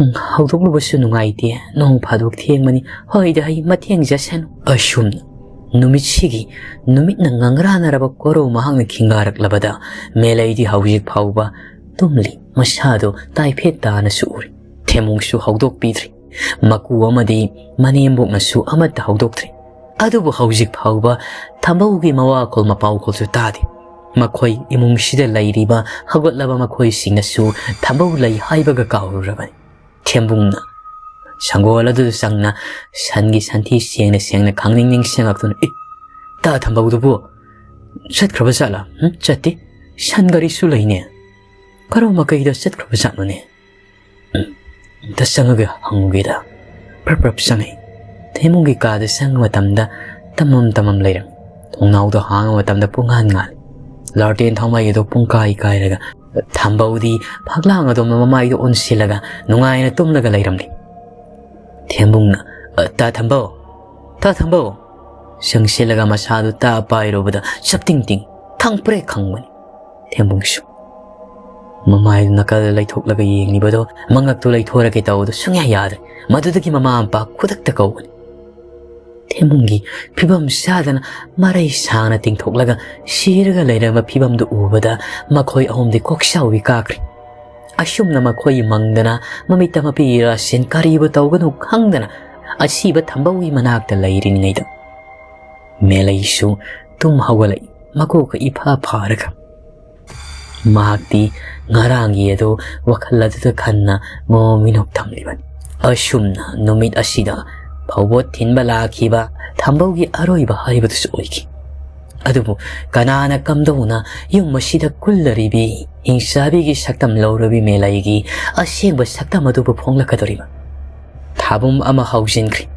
ꯎꯝ, ꯍꯧꯗꯣꯛꯂꯨꯕꯁꯨ ꯅꯨꯡꯉꯥꯏꯇꯦ, ꯅꯣꯡ ꯐꯥꯗꯣꯛ ꯊꯦꯡꯕꯅꯤ꯫ ꯍꯣꯏꯗ, ꯑꯩ ꯃꯊꯦꯡꯖꯁꯅꯨ"꯫ ꯑꯁꯨꯝꯅ ꯅꯨꯃꯤꯠꯁꯤꯒꯤ ꯅꯨꯃꯤꯠꯅ ꯉꯪꯔꯥꯅꯔꯕ ꯀꯣꯔꯧ ꯃꯍꯥꯛꯅ ꯈꯤꯡꯒꯥꯔꯛꯂꯕꯗ ꯃꯦꯂꯩꯗꯤ ꯍꯧꯖꯤꯛ ꯐꯥꯎꯕ ꯇꯨꯝꯂꯤ꯫ ꯃꯁꯥꯗꯨ ꯇꯥꯏꯐꯦꯠ ꯇꯥꯅꯁꯨ ꯎꯔꯤ꯫ ꯊꯦꯝꯕꯨꯡꯁꯨ ꯍꯧꯗꯣꯛꯄꯤꯗ꯭ꯔꯤ꯫ ꯃꯀꯨ ꯑꯃꯗꯤ ꯃꯅꯦꯝꯕꯣꯛꯅꯁꯨ ꯑꯃꯠꯇ ꯍꯧꯗꯣꯛꯇ꯭ꯔꯤ꯫ ꯑꯗꯨꯕꯨ ꯍꯧꯖꯤꯛ ꯐꯥꯎꯕ ꯊꯝꯕꯧꯒꯤ ꯃꯋꯥꯈꯣꯜ ꯃꯄꯥꯎꯈꯣꯜꯁꯨ ꯇꯥꯗꯦ꯫ ꯃꯈꯣꯏ ꯏꯃꯨꯡꯁꯤꯗ ꯂꯩꯔꯤꯕ ꯍꯧꯒꯠꯂꯕ ꯃꯈꯣꯏꯁꯤꯡꯅꯁꯨ ꯊꯝꯕꯧ ꯂꯩ ꯍꯥꯏꯕꯒ ꯀꯥꯎꯔꯨꯔꯕꯅꯤ꯫ ꯊꯦꯝꯕꯨꯡꯅ ꯁꯪꯒꯣꯜ ꯑꯗꯨꯗ ꯆꯪꯅ ꯁꯟꯒꯤ ꯁꯟꯊꯤ ꯁꯦꯡꯅ ꯁꯦꯡꯅ ꯈꯪꯅꯤꯡ ꯅꯤꯡꯁꯤꯡꯉꯛꯇꯨꯅ, "ꯑꯦ, ꯇꯥ ꯊꯝꯕꯧꯗꯨꯕꯨ ꯆꯠꯈ꯭ꯔꯕ ꯖꯥꯠꯂꯥ? ꯎꯝ, ꯆꯠꯇꯦ꯫ ꯁꯟ ꯒꯥꯔꯤꯁꯨ ꯂꯩꯅꯦ꯫ ꯀꯔꯣꯝ ꯃꯥꯏꯀꯩꯗ ꯆꯠꯈ꯭ꯔꯕ ꯖꯥꯠꯅꯣꯅꯦ? ꯎꯝ, ꯑꯝꯇ ꯆꯪꯉꯒ ꯍꯪꯉꯨꯒꯦꯗ꯫" ꯄ꯭ꯔꯞ ꯄ꯭ꯔꯞ ꯆꯪꯉꯛꯏ꯫ ꯊꯦꯝꯕꯨꯡꯒꯤ ꯀꯥꯗ ꯆꯪꯕ ꯃꯇꯝꯗ ꯇꯝꯃꯝ ꯇꯝꯃꯝ ꯂꯩꯔꯝꯃꯤ꯫ ꯊꯣꯡꯅꯥꯎꯗꯣ ꯍꯥꯡꯕ ꯃꯇꯝꯗ ꯄꯨꯡꯉꯥꯟ ꯉꯥꯜꯂꯤ꯫ ꯂꯥꯔꯇꯦꯟ ꯊꯥꯎꯃꯩ ꯑꯗꯨ ꯄꯨꯡꯀꯥꯏ ꯀꯥꯏꯔꯒ ꯊꯝꯕꯧꯗꯤ ꯐꯛꯂꯥꯡ ꯑꯗꯣꯝꯗ ꯃꯃꯥꯏꯗꯣ ꯑꯣꯟꯁꯤꯜꯂꯒ ꯅꯨꯡꯉꯥꯏꯅ ꯇꯨꯝꯂꯒ ꯂꯩꯔꯝꯂꯤ꯫ ꯊꯦꯝꯕꯨꯡꯅ, "ꯑ, ꯇꯥ ꯊꯝꯕꯧ, ꯇꯥ ꯊꯝꯕꯧ!" ꯆꯪꯁꯤꯜꯂꯒ ꯃꯁꯥꯗꯨ ꯇꯥ ꯄꯥꯏꯔꯨꯕꯗ ꯆꯞꯇꯤꯡ ꯇꯤꯡ, ꯈꯪꯄ꯭ꯔꯦꯛ ꯈꯪꯕꯅꯤ꯫ ꯊꯦꯝꯕꯨꯡꯁꯨ ꯃꯃꯥꯏꯗꯨ ꯅꯥꯀꯜꯗ ꯂꯩꯊꯣꯛꯂꯒ ꯌꯦꯡꯂꯤꯕꯗꯣ, ꯃꯉꯛꯇꯨ ꯂꯩꯊꯣꯔꯛꯀꯦ ꯇꯧꯕꯗꯣ ꯁꯨꯡꯌꯥ ꯌꯥꯗ꯭ꯔꯦ꯫ ꯃꯗꯨꯗꯒꯤ ꯃꯃꯥ ꯃꯄꯥ ꯈꯨꯗꯛꯇ ꯀꯧꯕꯅꯤ꯫ ꯊꯦꯝꯕꯨꯡꯒꯤ ꯐꯤꯕꯝ ꯆꯥꯗꯅ ꯃꯔꯩ ꯁꯥꯡꯅ ꯇꯤꯡꯊꯣꯛꯂꯒ ꯁꯤꯔꯒ ꯂꯩꯔꯝꯕ ꯐꯤꯕꯝꯗꯨ ꯎꯕꯗ ꯃꯈꯣꯏ ꯑꯍꯨꯝꯗꯤ ꯀꯣꯛꯆꯥꯎꯕꯤ ꯀꯥꯈ꯭ꯔꯦ꯫ ꯑꯁꯨꯝꯅ ꯃꯈꯣꯏ ꯃꯪꯗꯅ ꯃꯃꯤꯠꯇ ꯃꯄꯤ ꯔꯥꯁꯤꯟ ꯀꯔꯤꯕꯨ ꯇꯧꯒꯅꯨ ꯈꯪꯗꯅ ꯑꯁꯤꯕ ꯊꯝꯕꯧꯒꯤ ꯃꯅꯥꯛꯇ ꯂꯩꯔꯤꯉꯩꯗ ꯃꯦꯂꯩꯁꯨ ꯇꯨꯝ ꯍꯧꯒꯠꯂꯛꯏ, ꯃꯀꯣꯛꯀ ꯏꯐꯥ ꯐꯥꯔꯒ꯫ ꯃꯍꯥꯛꯇꯤ ꯉꯔꯥꯡꯒꯤ ꯑꯗꯨ ꯋꯥꯈꯜ ꯑꯗꯨꯗ ꯈꯟꯅ ꯃꯣ ꯃꯤꯅꯣꯛ ꯊꯝꯂꯤꯕꯅꯤ꯫ ꯑꯁꯨꯝꯅ ꯅꯨꯃꯤꯠ ꯑꯁꯤꯗ ꯐꯧꯕꯣꯠ ꯊꯤꯟꯕ ꯂꯥꯛꯈꯤꯕ ꯊꯝꯕꯧꯒꯤ ꯑꯔꯣꯏꯕ ꯍꯥꯏꯕꯗꯨꯁꯨ ꯑꯣꯏꯈꯤ꯫ ꯑꯗꯨꯕꯨ ꯀꯅꯥꯅ ꯀꯝꯗꯧꯅ ꯌꯨꯝ ꯑꯁꯤꯗ ꯀꯨꯜꯂꯔꯤꯕꯤ ꯍꯤꯡꯆꯥꯕꯤꯒꯤ ꯁꯛꯇꯝ ꯂꯧꯔꯕꯤ ꯃꯦꯂꯩꯒꯤ ꯑꯁꯦꯡꯕ ꯁꯛꯇꯝ ꯑꯗꯨꯕꯨ ꯐꯣꯡꯂꯛꯀꯗꯧꯔꯤꯕ? ꯊꯥꯕꯨꯝ ꯑꯃ ꯍꯧꯖꯤꯟꯈ꯭ꯔꯦ꯫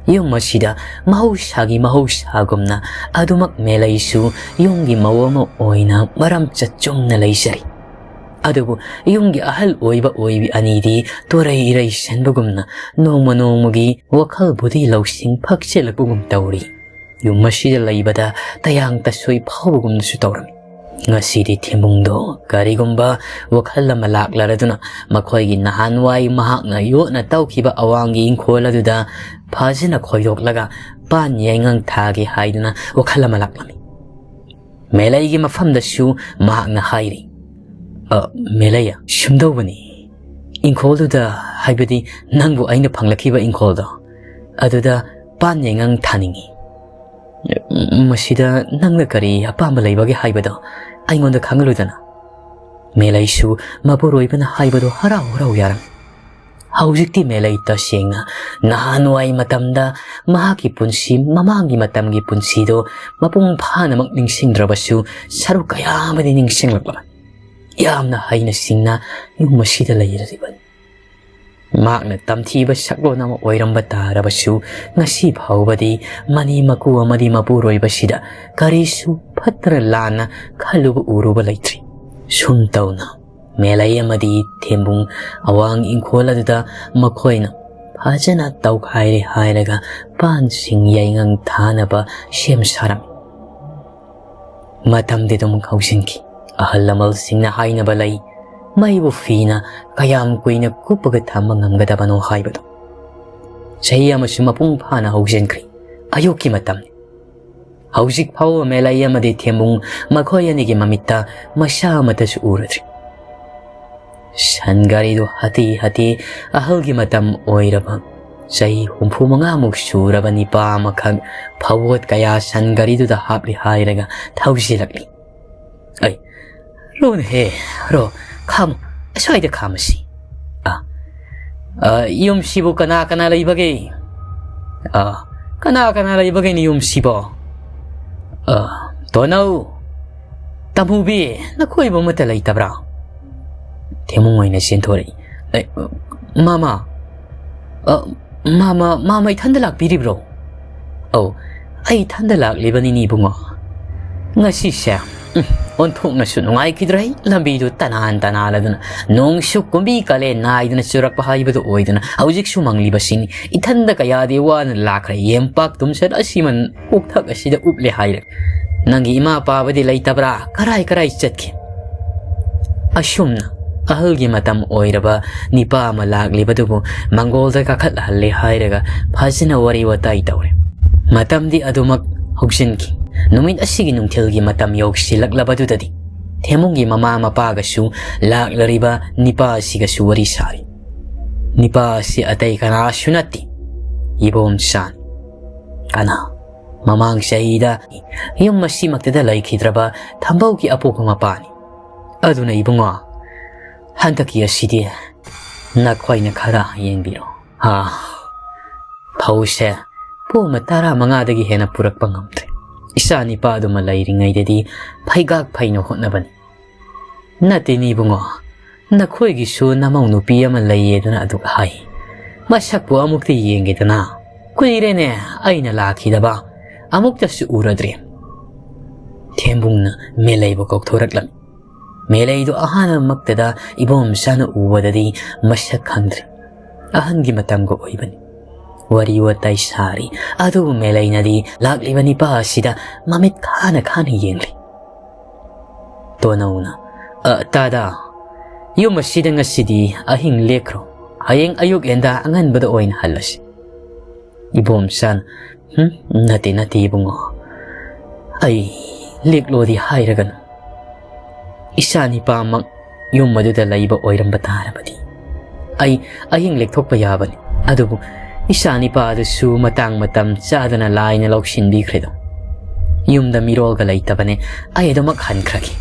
ꯌꯨꯝ ꯑꯁꯤꯗ ꯃꯍꯧꯁꯥꯒꯤ ꯃꯍꯧꯁꯥꯒꯨꯝꯅ ꯑꯗꯨꯃꯛ ꯃꯦꯂꯩꯁꯨ ꯌꯨꯝꯒꯤ ꯃꯧ ꯑꯃ ꯑꯣꯏꯅ ꯃꯔꯝ ꯆꯠ ꯆꯨꯝꯅ ꯂꯩꯖꯔꯤ꯫ ꯑꯗꯨꯕꯨ ꯌꯨꯝꯒꯤ ꯑꯍꯜ ꯑꯣꯏꯕ ꯑꯣꯏꯕꯤ ꯑꯅꯤꯗꯤ ꯇꯣꯔꯩ ꯏꯔꯩ ꯁꯟꯕꯒꯨꯝꯅ ꯅꯣꯡꯃ ꯅꯣꯡꯃꯒꯤ ꯋꯥꯈꯜꯕꯨꯗꯤ ꯂꯧꯁꯤꯡ ꯐꯛꯆꯜꯂꯛꯄꯒꯨꯝ ꯇꯧꯔꯤ꯫ ꯌꯨꯝ ꯑꯁꯤꯗ ꯂꯩꯕꯗ ꯇꯌꯥꯡ ꯇꯁꯣꯏ ꯐꯥꯎꯕꯒꯨꯝꯅꯁꯨ ꯇꯧꯔꯝꯃꯤ꯫ ꯉꯁꯤꯗꯤ ꯊꯦꯝꯕꯨꯡꯗꯣ ꯀꯔꯤꯒꯨꯝꯕ ꯋꯥꯈꯜ ꯑꯃ ꯂꯥꯛꯂꯔꯗꯨꯅ ꯃꯈꯣꯏꯒꯤ ꯅꯍꯥꯟꯋꯥꯏ ꯃꯍꯥꯛꯅ ꯌꯣꯠꯅ ꯇꯧꯈꯤꯕ ꯑꯋꯥꯡꯒꯤ ꯏꯪꯈꯣꯜ ꯑꯗꯨꯗ ꯐꯖꯅ ꯈꯣꯏꯗꯣꯛꯂꯒ ꯄꯥꯟ ꯌꯥꯏꯉꯪ ꯊꯥꯒꯦ ꯍꯥꯏꯗꯨꯅ ꯋꯥꯈꯜ ꯑꯃ ꯂꯥꯛꯂꯝꯃꯤ꯫ ꯃꯦꯂꯩꯒꯤ ꯃꯐꯝꯗꯁꯨ ꯃꯍꯥꯛꯅ ꯍꯥꯏꯔꯤ, "ꯑ, ꯃꯦꯂꯩ, ꯁꯨꯝꯗꯧꯕꯅꯤ, ꯏꯪꯈꯣꯜꯗꯨꯗ, ꯍꯥꯏꯕꯗꯤ ꯅꯪꯕꯨ ꯑꯩꯅ ꯐꯪꯂꯛꯈꯤꯕ ꯏꯪꯈꯣꯜꯗꯣ, ꯑꯗꯨꯗ ꯄꯥꯟ ꯌꯥꯏꯉꯪ ꯊꯥꯅꯤꯡꯏ꯫ ꯃꯁꯤꯗ ꯅꯪꯅ ꯀꯔꯤ ꯑꯄꯥꯝꯕ ꯂꯩꯕꯒꯦ ꯍꯥꯏꯕꯗꯣ ꯑꯩꯉꯣꯟꯗ ꯈꯪꯍꯜꯂꯨꯗꯅ꯫" ꯃꯦꯂꯩꯁꯨ ꯃꯄꯨꯔꯣꯏꯕꯅ ꯍꯥꯏꯕꯗꯣ ꯍꯔꯥꯎ ꯍꯔꯥꯎ ꯌꯥꯔꯝꯃꯤ꯫ ꯍꯧꯖꯤꯛꯇꯤ ꯃꯦꯂꯩ ꯇꯁꯦꯡꯅ ꯅꯍꯥꯟꯋꯥꯏ ꯃꯇꯝꯗ ꯃꯍꯥꯛꯀꯤ ꯄꯨꯟꯁꯤ, ꯃꯃꯥꯡꯒꯤ ꯃꯇꯝꯒꯤ ꯄꯨꯟꯁꯤꯗꯣ ꯃꯄꯨꯡ ꯐꯥꯅꯃꯛ ꯅꯤꯡꯁꯤꯡꯗ꯭ꯔꯕꯁꯨ ꯁꯔꯨꯛ ꯀꯌꯥ ꯑꯃꯗꯤ ꯅꯤꯡꯁꯤꯡꯂꯛꯂꯕꯅꯤ꯫ ꯌꯥꯝꯅ ꯍꯩꯅ ꯁꯤꯡꯅ ꯌꯨꯝ ꯑꯁꯤꯗ ꯂꯩꯔꯤꯕꯅꯤ꯫ ꯃꯍꯥꯛꯅ ꯇꯝꯊꯤꯕ ꯁꯛꯂꯣꯟ ꯑꯃ ꯑꯣꯏꯔꯝꯕ ꯇꯥꯔꯕꯁꯨ, ꯉꯁꯤ ꯐꯥꯎꯕꯗꯤ ꯃꯅꯤ ꯃꯀꯨ ꯑꯃꯗꯤ ꯃꯄꯨꯔꯣꯏꯕꯁꯤꯗ ꯀꯔꯤꯁꯨ ꯐꯠꯇꯅ ꯂꯥꯟꯅ ꯈꯜꯂꯨꯕ ꯎꯔꯨꯕ ꯂꯩꯇ꯭ꯔꯤ꯫ ꯁꯨꯝ ꯇꯧꯅ ꯃꯦꯂꯩ ꯑꯃꯗꯤ ꯊꯦꯝꯕꯨꯡ ꯑꯋꯥꯡ ꯏꯪꯈꯣꯜ ꯑꯗꯨꯗ ꯃꯈꯣꯏꯅ ꯐꯖꯅ ꯇꯧꯈꯥꯏꯔꯦ ꯍꯥꯏꯔꯒ ꯄꯥꯟꯁꯤꯡ ꯌꯥꯏꯉꯪ ꯊꯥꯅꯕ ꯁꯦꯝ ꯁꯥꯔꯝꯃꯤ꯫ ꯃꯇꯝꯗꯤ ꯑꯗꯨꯝ ꯍꯧꯖꯤꯟꯈꯤ꯫ ꯑꯍꯜ ꯂꯃꯟꯁꯤꯡꯅ ꯍꯥꯏꯅꯕ ꯂꯩ, ꯃꯩꯕꯨ ꯐꯤꯅ ꯀꯌꯥꯝ ꯀꯨꯏꯅ ꯀꯨꯞꯄꯒ ꯊꯝꯕ ꯉꯝꯒꯗꯕꯅꯣ ꯍꯥꯏꯕꯗꯣ꯫ ꯆꯍꯤ ꯑꯃꯁꯨ ꯃꯄꯨꯡ ꯐꯥꯅ ꯍꯧꯖꯤꯟꯈ꯭ꯔꯦ꯫ ꯑꯌꯨꯛꯀꯤ ꯃꯇꯝꯅꯤ꯫ ꯍꯧꯖꯤꯛ ꯐꯥꯎꯕ ꯃꯦꯂꯩ ꯑꯃꯗꯤ ꯊꯦꯝꯕꯨꯡ ꯃꯈꯣꯏ ꯑꯅꯤꯒꯤ ꯃꯃꯤꯠꯇ ꯃꯁꯥ ꯑꯃꯠꯇꯁꯨ ꯎꯔꯗ꯭ꯔꯤ꯫ ꯁꯟ ꯒꯥꯔꯤꯗꯨ ꯍꯥꯇꯦ ꯍꯥꯇꯦ ꯑꯍꯜꯒꯤ ꯃꯇꯝ ꯑꯣꯏꯔꯕ ꯆꯍꯤ ꯍꯨꯝꯐꯨ ꯃꯉꯥꯃꯨꯛ ꯁꯨꯔꯕ ꯅꯤꯄꯥ ꯑꯃꯈꯛ ꯐꯧꯕꯣꯠ ꯀꯌꯥ ꯁꯟ ꯒꯥꯔꯤꯗꯨꯗ ꯍꯥꯞꯂꯤ ꯍꯥꯏꯔꯒ ꯊꯧꯖꯤꯜꯂꯛꯂꯤ꯫ "ꯑꯩ, ꯔꯣꯅꯦꯍꯦ, ꯔꯣ, ꯈꯥꯝꯃꯨ, ꯑꯁ꯭ꯋꯥꯏꯗ ꯈꯥꯝꯃꯁꯤ꯫ ꯑ, ꯑ, ꯌꯨꯝꯁꯤꯕꯨ ꯀꯅꯥ ꯀꯅꯥ ꯂꯩꯕꯒꯦ? ꯑ, ꯀꯅꯥ ꯀꯅꯥ ꯂꯩꯕꯒꯦꯅꯦ ꯌꯨꯝꯁꯤꯕꯣ? ꯑ, ꯇꯣꯅꯧ, ꯇꯥꯃꯨꯕꯤ, ꯅꯈꯣꯏꯕꯨ ꯑꯃꯠꯇ ꯂꯩꯇꯕ꯭ꯔꯥ?" ꯊꯦꯝꯕꯨꯡ ꯑꯣꯏꯅ ꯆꯦꯟꯊꯣꯔꯛꯏ꯫ "ꯑꯦ, ꯃꯥꯃ, ꯑ, ꯃꯥꯃ, ꯃꯥꯃ ꯏꯊꯟꯗ ꯂꯥꯛꯄꯤꯔꯤꯕ꯭ꯔꯣ?" "ꯑꯧ, ꯑꯩ ꯏꯊꯟꯗ ꯂꯥꯛꯂꯤꯕꯅꯤꯅꯦ ꯏꯕꯨꯡꯉꯣ꯫ ꯉꯁꯤꯁꯦ, ꯎꯝ, ꯑꯣꯟꯊꯣꯛꯅꯁꯨ ꯅꯨꯡꯉꯥꯏꯈꯤꯗ꯭ꯔꯦ꯫ ꯂꯝꯕꯤꯗꯨ ꯇꯅꯥꯟ ꯇꯅꯥꯜꯂꯗꯅ, ꯅꯣꯡꯁꯨ ꯀꯨꯝꯕꯤ ꯀꯥꯂꯦꯟ ꯅꯥꯏꯗꯅ ꯆꯨꯔꯛꯄ ꯍꯥꯏꯕꯗꯨ ꯑꯣꯏꯗꯅ ꯍꯧꯖꯤꯛꯁꯨ ꯃꯪꯂꯤꯕꯁꯤꯅꯤ꯫ ꯏꯊꯟꯗ ꯀꯌꯥꯗꯤ ꯋꯥꯅ ꯂꯥꯛꯈ꯭ꯔꯦ꯫ ꯌꯦꯝꯄꯥꯛ ꯇꯨꯝꯁꯠ ꯑꯁꯤꯃꯟ ꯀꯣꯛꯊꯛ ꯑꯁꯤꯗ ꯎꯞꯂꯦ ꯍꯥꯏꯔꯦ꯫ ꯅꯪꯒꯤ ꯏꯃꯥ ꯄꯥꯕꯗꯤ ꯂꯩꯇꯕ꯭ꯔꯥ? ꯀꯔꯥꯏ ꯀꯔꯥꯏ ꯆꯠꯈꯤ?" ꯑꯁꯨꯝꯅ ꯑꯍꯜꯒꯤ ꯃꯇꯝ ꯑꯣꯏꯔꯕ ꯅꯤꯄꯥ ꯑꯃ ꯂꯥꯛꯂꯤꯕꯗꯨꯕꯨ ꯃꯪꯒꯣꯜꯗ ꯀꯥꯈꯠꯍꯜꯂꯦ ꯍꯥꯏꯔꯒ ꯐꯖꯅ ꯋꯥꯔꯤ ꯋꯥꯇꯥꯏ ꯇꯧꯔꯦ꯫ ꯃꯇꯝꯗꯤ ꯑꯗꯨꯃꯛ ꯍꯧꯖꯤꯟꯈꯤ꯫ ꯅꯨꯃꯤꯠ ꯑꯁꯤꯒꯤ ꯅꯨꯡꯊꯤꯜꯒꯤ ꯃꯇꯝ ꯌꯧꯁꯤꯜꯂꯛꯂꯕꯗꯨꯗꯗꯤ ꯊꯦꯝꯕꯨꯡꯒꯤ ꯃꯃꯥ ꯃꯄꯥꯒꯁꯨ ꯂꯥꯛꯂꯔꯤꯕ ꯅꯤꯄꯥ ꯑꯁꯤꯒꯁꯨ ꯋꯥꯔꯤ ꯁꯥꯔꯤ꯫ ꯅꯤꯄꯥ ꯑꯁꯤ ꯑꯇꯩ ꯀꯅꯥꯁꯨ ꯅꯠꯇꯦ, ꯏꯕꯣꯝꯆꯥꯅꯤ꯫ ꯀꯅꯥ? ꯃꯃꯥꯡ ꯆꯍꯤꯗ ꯌꯨꯝ ꯑꯁꯤꯃꯛꯇꯗ ꯂꯩꯈꯤꯗ꯭ꯔꯕ ꯊꯝꯕꯧꯒꯤ ꯑꯄꯣꯛꯄ ꯃꯄꯥꯅꯤ꯫ ꯑꯗꯨꯅ ꯏꯕꯨꯡꯉꯣ, ꯍꯟꯗꯛꯀꯤ ꯑꯁꯤꯗꯤ ꯅꯈꯣꯏꯅ ꯈꯔ ꯌꯦꯡꯕꯤꯔꯣ꯫ ꯍꯥ, ꯐꯧꯁꯦ ꯄꯣꯃ ꯇꯔꯥꯃꯉꯥꯗꯒꯤ ꯍꯦꯟꯅ ꯄꯨꯔꯛꯄ ꯉꯝꯗ꯭ꯔꯦ꯫ ꯏꯆꯥ ꯅꯤꯄꯥꯗꯨꯃ ꯂꯩꯔꯤꯉꯩꯗꯗꯤ ꯐꯩꯒꯥꯛ ꯐꯩꯅ ꯍꯣꯠꯅꯕꯅꯤ꯫ ꯅꯠꯇꯦꯅꯦ ꯏꯕꯨꯡꯉꯣ, ꯅꯈꯣꯏꯒꯤꯁꯨ ꯅꯃꯧ ꯅꯨꯄꯤ ꯑꯃ ꯂꯩꯌꯦꯗꯅ ꯑꯗꯨꯛ ꯍꯥꯏ꯫ ꯃꯁꯛꯄꯨ ꯑꯃꯨꯛꯇ ꯌꯦꯡꯒꯦꯗꯅ꯫ ꯀꯨꯏꯔꯦꯅꯦ ꯑꯩꯅ ꯂꯥꯛꯈꯤꯗꯕ, ꯑꯃꯨꯛꯇꯁꯨ ꯎꯔꯗ꯭ꯔꯦ꯫ ꯊꯦꯝꯕꯨꯡꯅ ꯃꯦꯂꯩꯕꯨ ꯀꯧꯊꯣꯔꯛꯂꯝꯃꯤ꯫ ꯃꯦꯂꯩꯗꯨ ꯑꯍꯥꯟꯕꯃꯛꯇꯗ ꯏꯕꯣꯝꯆꯥꯅ ꯎꯕꯗꯗꯤ ꯃꯁꯛ ꯈꯪꯗ꯭ꯔꯦ꯫ ꯑꯍꯟꯒꯤ ꯃꯇꯝꯒ ꯑꯣꯏꯕꯅꯤ꯫ ꯋꯥꯔꯤ ꯋꯥꯇꯥꯏ ꯁꯥꯔꯤ꯫ ꯑꯗꯨꯕꯨ ꯃꯦꯂꯩꯅꯗꯤ ꯂꯥꯛꯂꯤꯕ ꯅꯤꯄꯥ ꯑꯁꯤꯗ ꯃꯃꯤꯠ ꯈꯥꯅ ꯈꯥꯅ ꯌꯦꯡꯂꯤ꯫ ꯇꯣꯅꯧꯅ, "ꯑ, ꯇꯥꯗ, ꯌꯨꯝ ꯑꯁꯤꯗ ꯉꯁꯤꯗꯤ ꯑꯍꯤꯡ ꯂꯦꯛꯈ꯭ꯔꯣ꯫ ꯍꯌꯦꯡ ꯑꯌꯨꯛ ꯉꯟꯇꯥ ꯑꯉꯟꯕꯗ ꯑꯣꯏꯅ ꯍꯜꯂꯁꯤ꯫" ꯏꯕꯣꯝꯆꯥꯅ, "ꯍꯨꯝ, ꯅꯠꯇꯦ, ꯅꯠꯇꯦ ꯏꯕꯨꯡꯉꯣ꯫ ꯑꯩ ꯂꯦꯛꯂꯣꯗꯤ ꯍꯥꯏꯔꯒꯅꯨ꯫ ꯏꯆꯥ ꯅꯤꯄꯥꯃꯛ ꯌꯨꯝ ꯑꯗꯨꯗ ꯂꯩꯕ ꯑꯣꯏꯔꯝꯕ ꯇꯥꯔꯕꯗꯤ꯫ ꯑꯩ ꯑꯍꯤꯡ ꯂꯦꯛꯊꯣꯛꯄ ꯌꯥꯕꯅꯤ꯫ ꯑꯗꯨꯕꯨ ꯏꯆꯥ ꯅꯤꯄꯥ ꯑꯗꯨꯁꯨ ꯃꯇꯥꯡ ꯃꯇꯝ ꯆꯥꯗꯅ ꯂꯥꯏꯅ ꯂꯧꯁꯤꯟꯕꯤꯈ꯭ꯔꯦꯗꯣ꯫ ꯌꯨꯝꯗ ꯃꯤꯔꯣꯜꯒ ꯂꯩꯇꯕꯅꯦ꯫ ꯑꯩ ꯑꯗꯨꯃꯛ ꯍꯟꯈ꯭ꯔꯒꯦ꯫"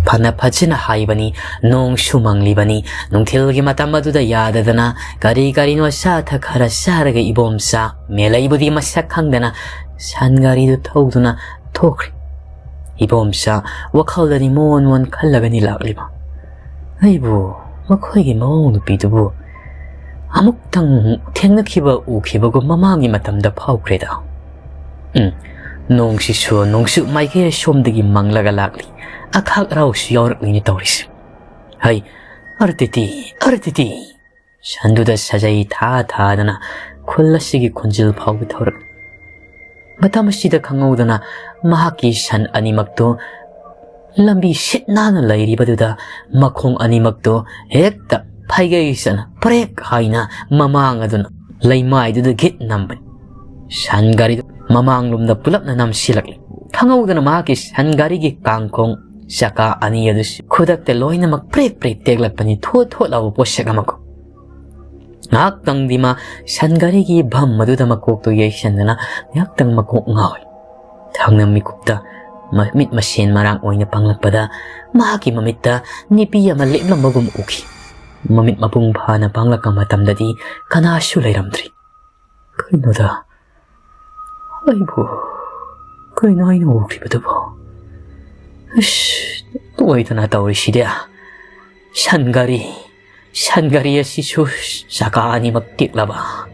ꯐꯅ ꯐꯖꯅ ꯍꯥꯏꯕꯅꯤ, ꯅꯣꯡꯁꯨ ꯃꯪꯂꯤꯕꯅꯤ꯫ ꯅꯨꯡꯊꯤꯜꯒꯤ ꯃꯇꯝ ꯑꯗꯨꯗ ꯌꯥꯗꯗꯅ ꯀꯔꯤ ꯀꯔꯤꯅꯣ ꯆꯥ ꯊꯛ ꯈꯔ ꯆꯥꯔꯒ ꯏꯕꯣꯝꯆꯥ ꯃꯦꯂꯩꯕꯨꯗꯤ ꯃꯁꯛ ꯈꯪꯗꯅ ꯁꯟ ꯒꯥꯔꯤꯗꯨ ꯊꯧꯗꯨꯅ ꯊꯣꯛꯈ꯭ꯔꯦ꯫ ꯏꯕꯣꯝꯆꯥ ꯋꯥꯈꯜꯗꯗꯤ ꯃꯣꯟ ꯃꯣꯟ ꯈꯜꯂꯒꯅꯤ ꯂꯥꯛꯂꯤꯕ꯫ "ꯑꯩꯕꯨ ꯃꯈꯣꯏꯒꯤ ꯃꯑꯣꯡ ꯅꯨꯄꯤꯗꯨꯕꯨ ꯑꯃꯨꯛꯇꯪ ꯊꯦꯡꯅꯈꯤꯕ ꯎꯈꯤꯕꯒꯨꯝ ꯃꯃꯥꯡꯒꯤ ꯃꯇꯝꯗ ꯐꯥꯎꯈ꯭ꯔꯦꯗ꯫ ꯎꯝ, ꯅꯣꯡꯁꯤꯁꯨ ꯅꯣꯡꯆꯨꯞ ꯃꯥꯏꯀꯩ ꯁꯣꯝꯗꯒꯤ ꯃꯪꯂꯒ ꯂꯥꯛꯂꯤ꯫ ꯑꯈꯥꯛ ꯑꯔꯥꯎꯁꯨ ꯌꯥꯎꯔꯛꯂꯤꯅꯦ ꯇꯧꯔꯤꯁꯦ꯫ ꯍꯩ, ꯑꯔꯇꯤꯇꯤ, ꯑꯔꯇꯤꯇꯤ!" ꯁꯟꯗꯨꯗ ꯁꯥꯖꯩ ꯊꯥ ꯊꯥꯗꯅ ꯈꯨꯜ ꯑꯁꯤꯒꯤ ꯈꯣꯟꯖꯦꯜ ꯐꯥꯎꯕ ꯊꯧꯔꯛꯂꯤ꯫ ꯃꯇꯝ ꯑꯁꯤꯗ ꯈꯪꯍꯧꯗꯅ ꯃꯍꯥꯛꯀꯤ ꯁꯟ ꯑꯅꯤꯃꯛꯇꯨ ꯂꯝꯕꯤ ꯁꯤꯠ ꯅꯥꯟꯅ ꯂꯩꯔꯤꯕꯗꯨꯗ ꯃꯈꯣꯡ ꯑꯅꯤꯃꯛꯇꯨ ꯍꯦꯛꯇ ꯐꯩꯒꯩ ꯆꯠꯅ ꯄ꯭ꯔꯦꯛ ꯍꯥꯏꯅ ꯃꯃꯥꯡ ꯑꯗꯨꯅ ꯂꯩꯃꯥꯏꯗꯨꯗ ꯒꯤꯠ ꯅꯝꯕꯅꯤ꯫ ꯁꯟ ꯒꯥꯔꯤꯗꯨ ꯃꯃꯥꯡꯂꯣꯝꯗ ꯄꯨꯂꯞꯅ ꯅꯝꯁꯤꯜꯂꯛꯂꯤ꯫ ꯈꯪꯍꯧꯗꯅ ꯃꯍꯥꯛꯀꯤ ꯁꯟ ꯒꯥꯔꯤꯒꯤ ꯀꯥꯡꯈꯣꯡ ꯆꯀꯥ ꯑꯅꯤ ꯑꯗꯨꯁꯨ ꯈꯨꯗꯛꯇ ꯂꯣꯏꯅꯃꯛ ꯄ꯭ꯔꯦꯛ ꯄ꯭ꯔꯦꯛ ꯇꯦꯛꯂꯛꯄꯅꯤ, ꯊꯣꯠ ꯊꯣꯠ ꯂꯥꯎꯕ ꯄꯣꯠꯁꯛ ꯑꯃꯒꯨꯝ꯫ ꯉꯥꯏꯍꯥꯛꯇꯪꯗꯤ ꯃꯥ ꯁꯟ ꯒꯥꯔꯤꯒꯤ ꯚꯝ ꯑꯗꯨꯗ ꯃꯀꯣꯛꯇꯨ ꯌꯩꯁꯟꯗꯨꯅ ꯉꯥꯏꯍꯥꯛꯇꯪ ꯃꯀꯣꯛ ꯉꯥꯎꯏ꯫ ꯊꯪꯅ ꯃꯤꯀꯨꯞꯇ ꯃ-, ꯃꯤꯠ ꯃꯁꯦꯟ ꯃꯔꯥꯡ ꯑꯣꯏꯅ ꯄꯥꯡꯂꯛꯄꯗ ꯃꯍꯥꯛꯀꯤ ꯃꯃꯤꯠꯇ ꯅꯨꯄꯤ ꯑꯃ ꯂꯦꯞꯂꯝꯕꯒꯨꯝ ꯎꯈꯤ꯫ ꯃꯃꯤꯠ ꯃꯄꯨꯡ ꯐꯥꯅ ꯄꯥꯡꯂꯛꯄ ꯃꯇꯝꯗꯗꯤ ꯀꯅꯥꯁꯨ ꯂꯩꯔꯝꯗ꯭ꯔꯤ꯫ ꯀꯩꯅꯣꯗ, ꯑꯩꯕꯨ ꯀꯩꯅꯣ ꯑꯩꯅ ꯎꯈ꯭ꯔꯤꯕꯗꯨꯕꯣ? ꯑꯁ, ꯂꯣꯏꯗꯅ ꯇꯧꯔꯤꯁꯤꯗꯤ꯫ ꯁꯟ ꯒꯥꯔꯤ, ꯁꯟ ꯒꯥꯔꯤ ꯑꯁꯤꯁꯨ ꯆꯀꯥ ꯑꯅꯤꯃꯛ ꯇꯦꯛꯂꯕ,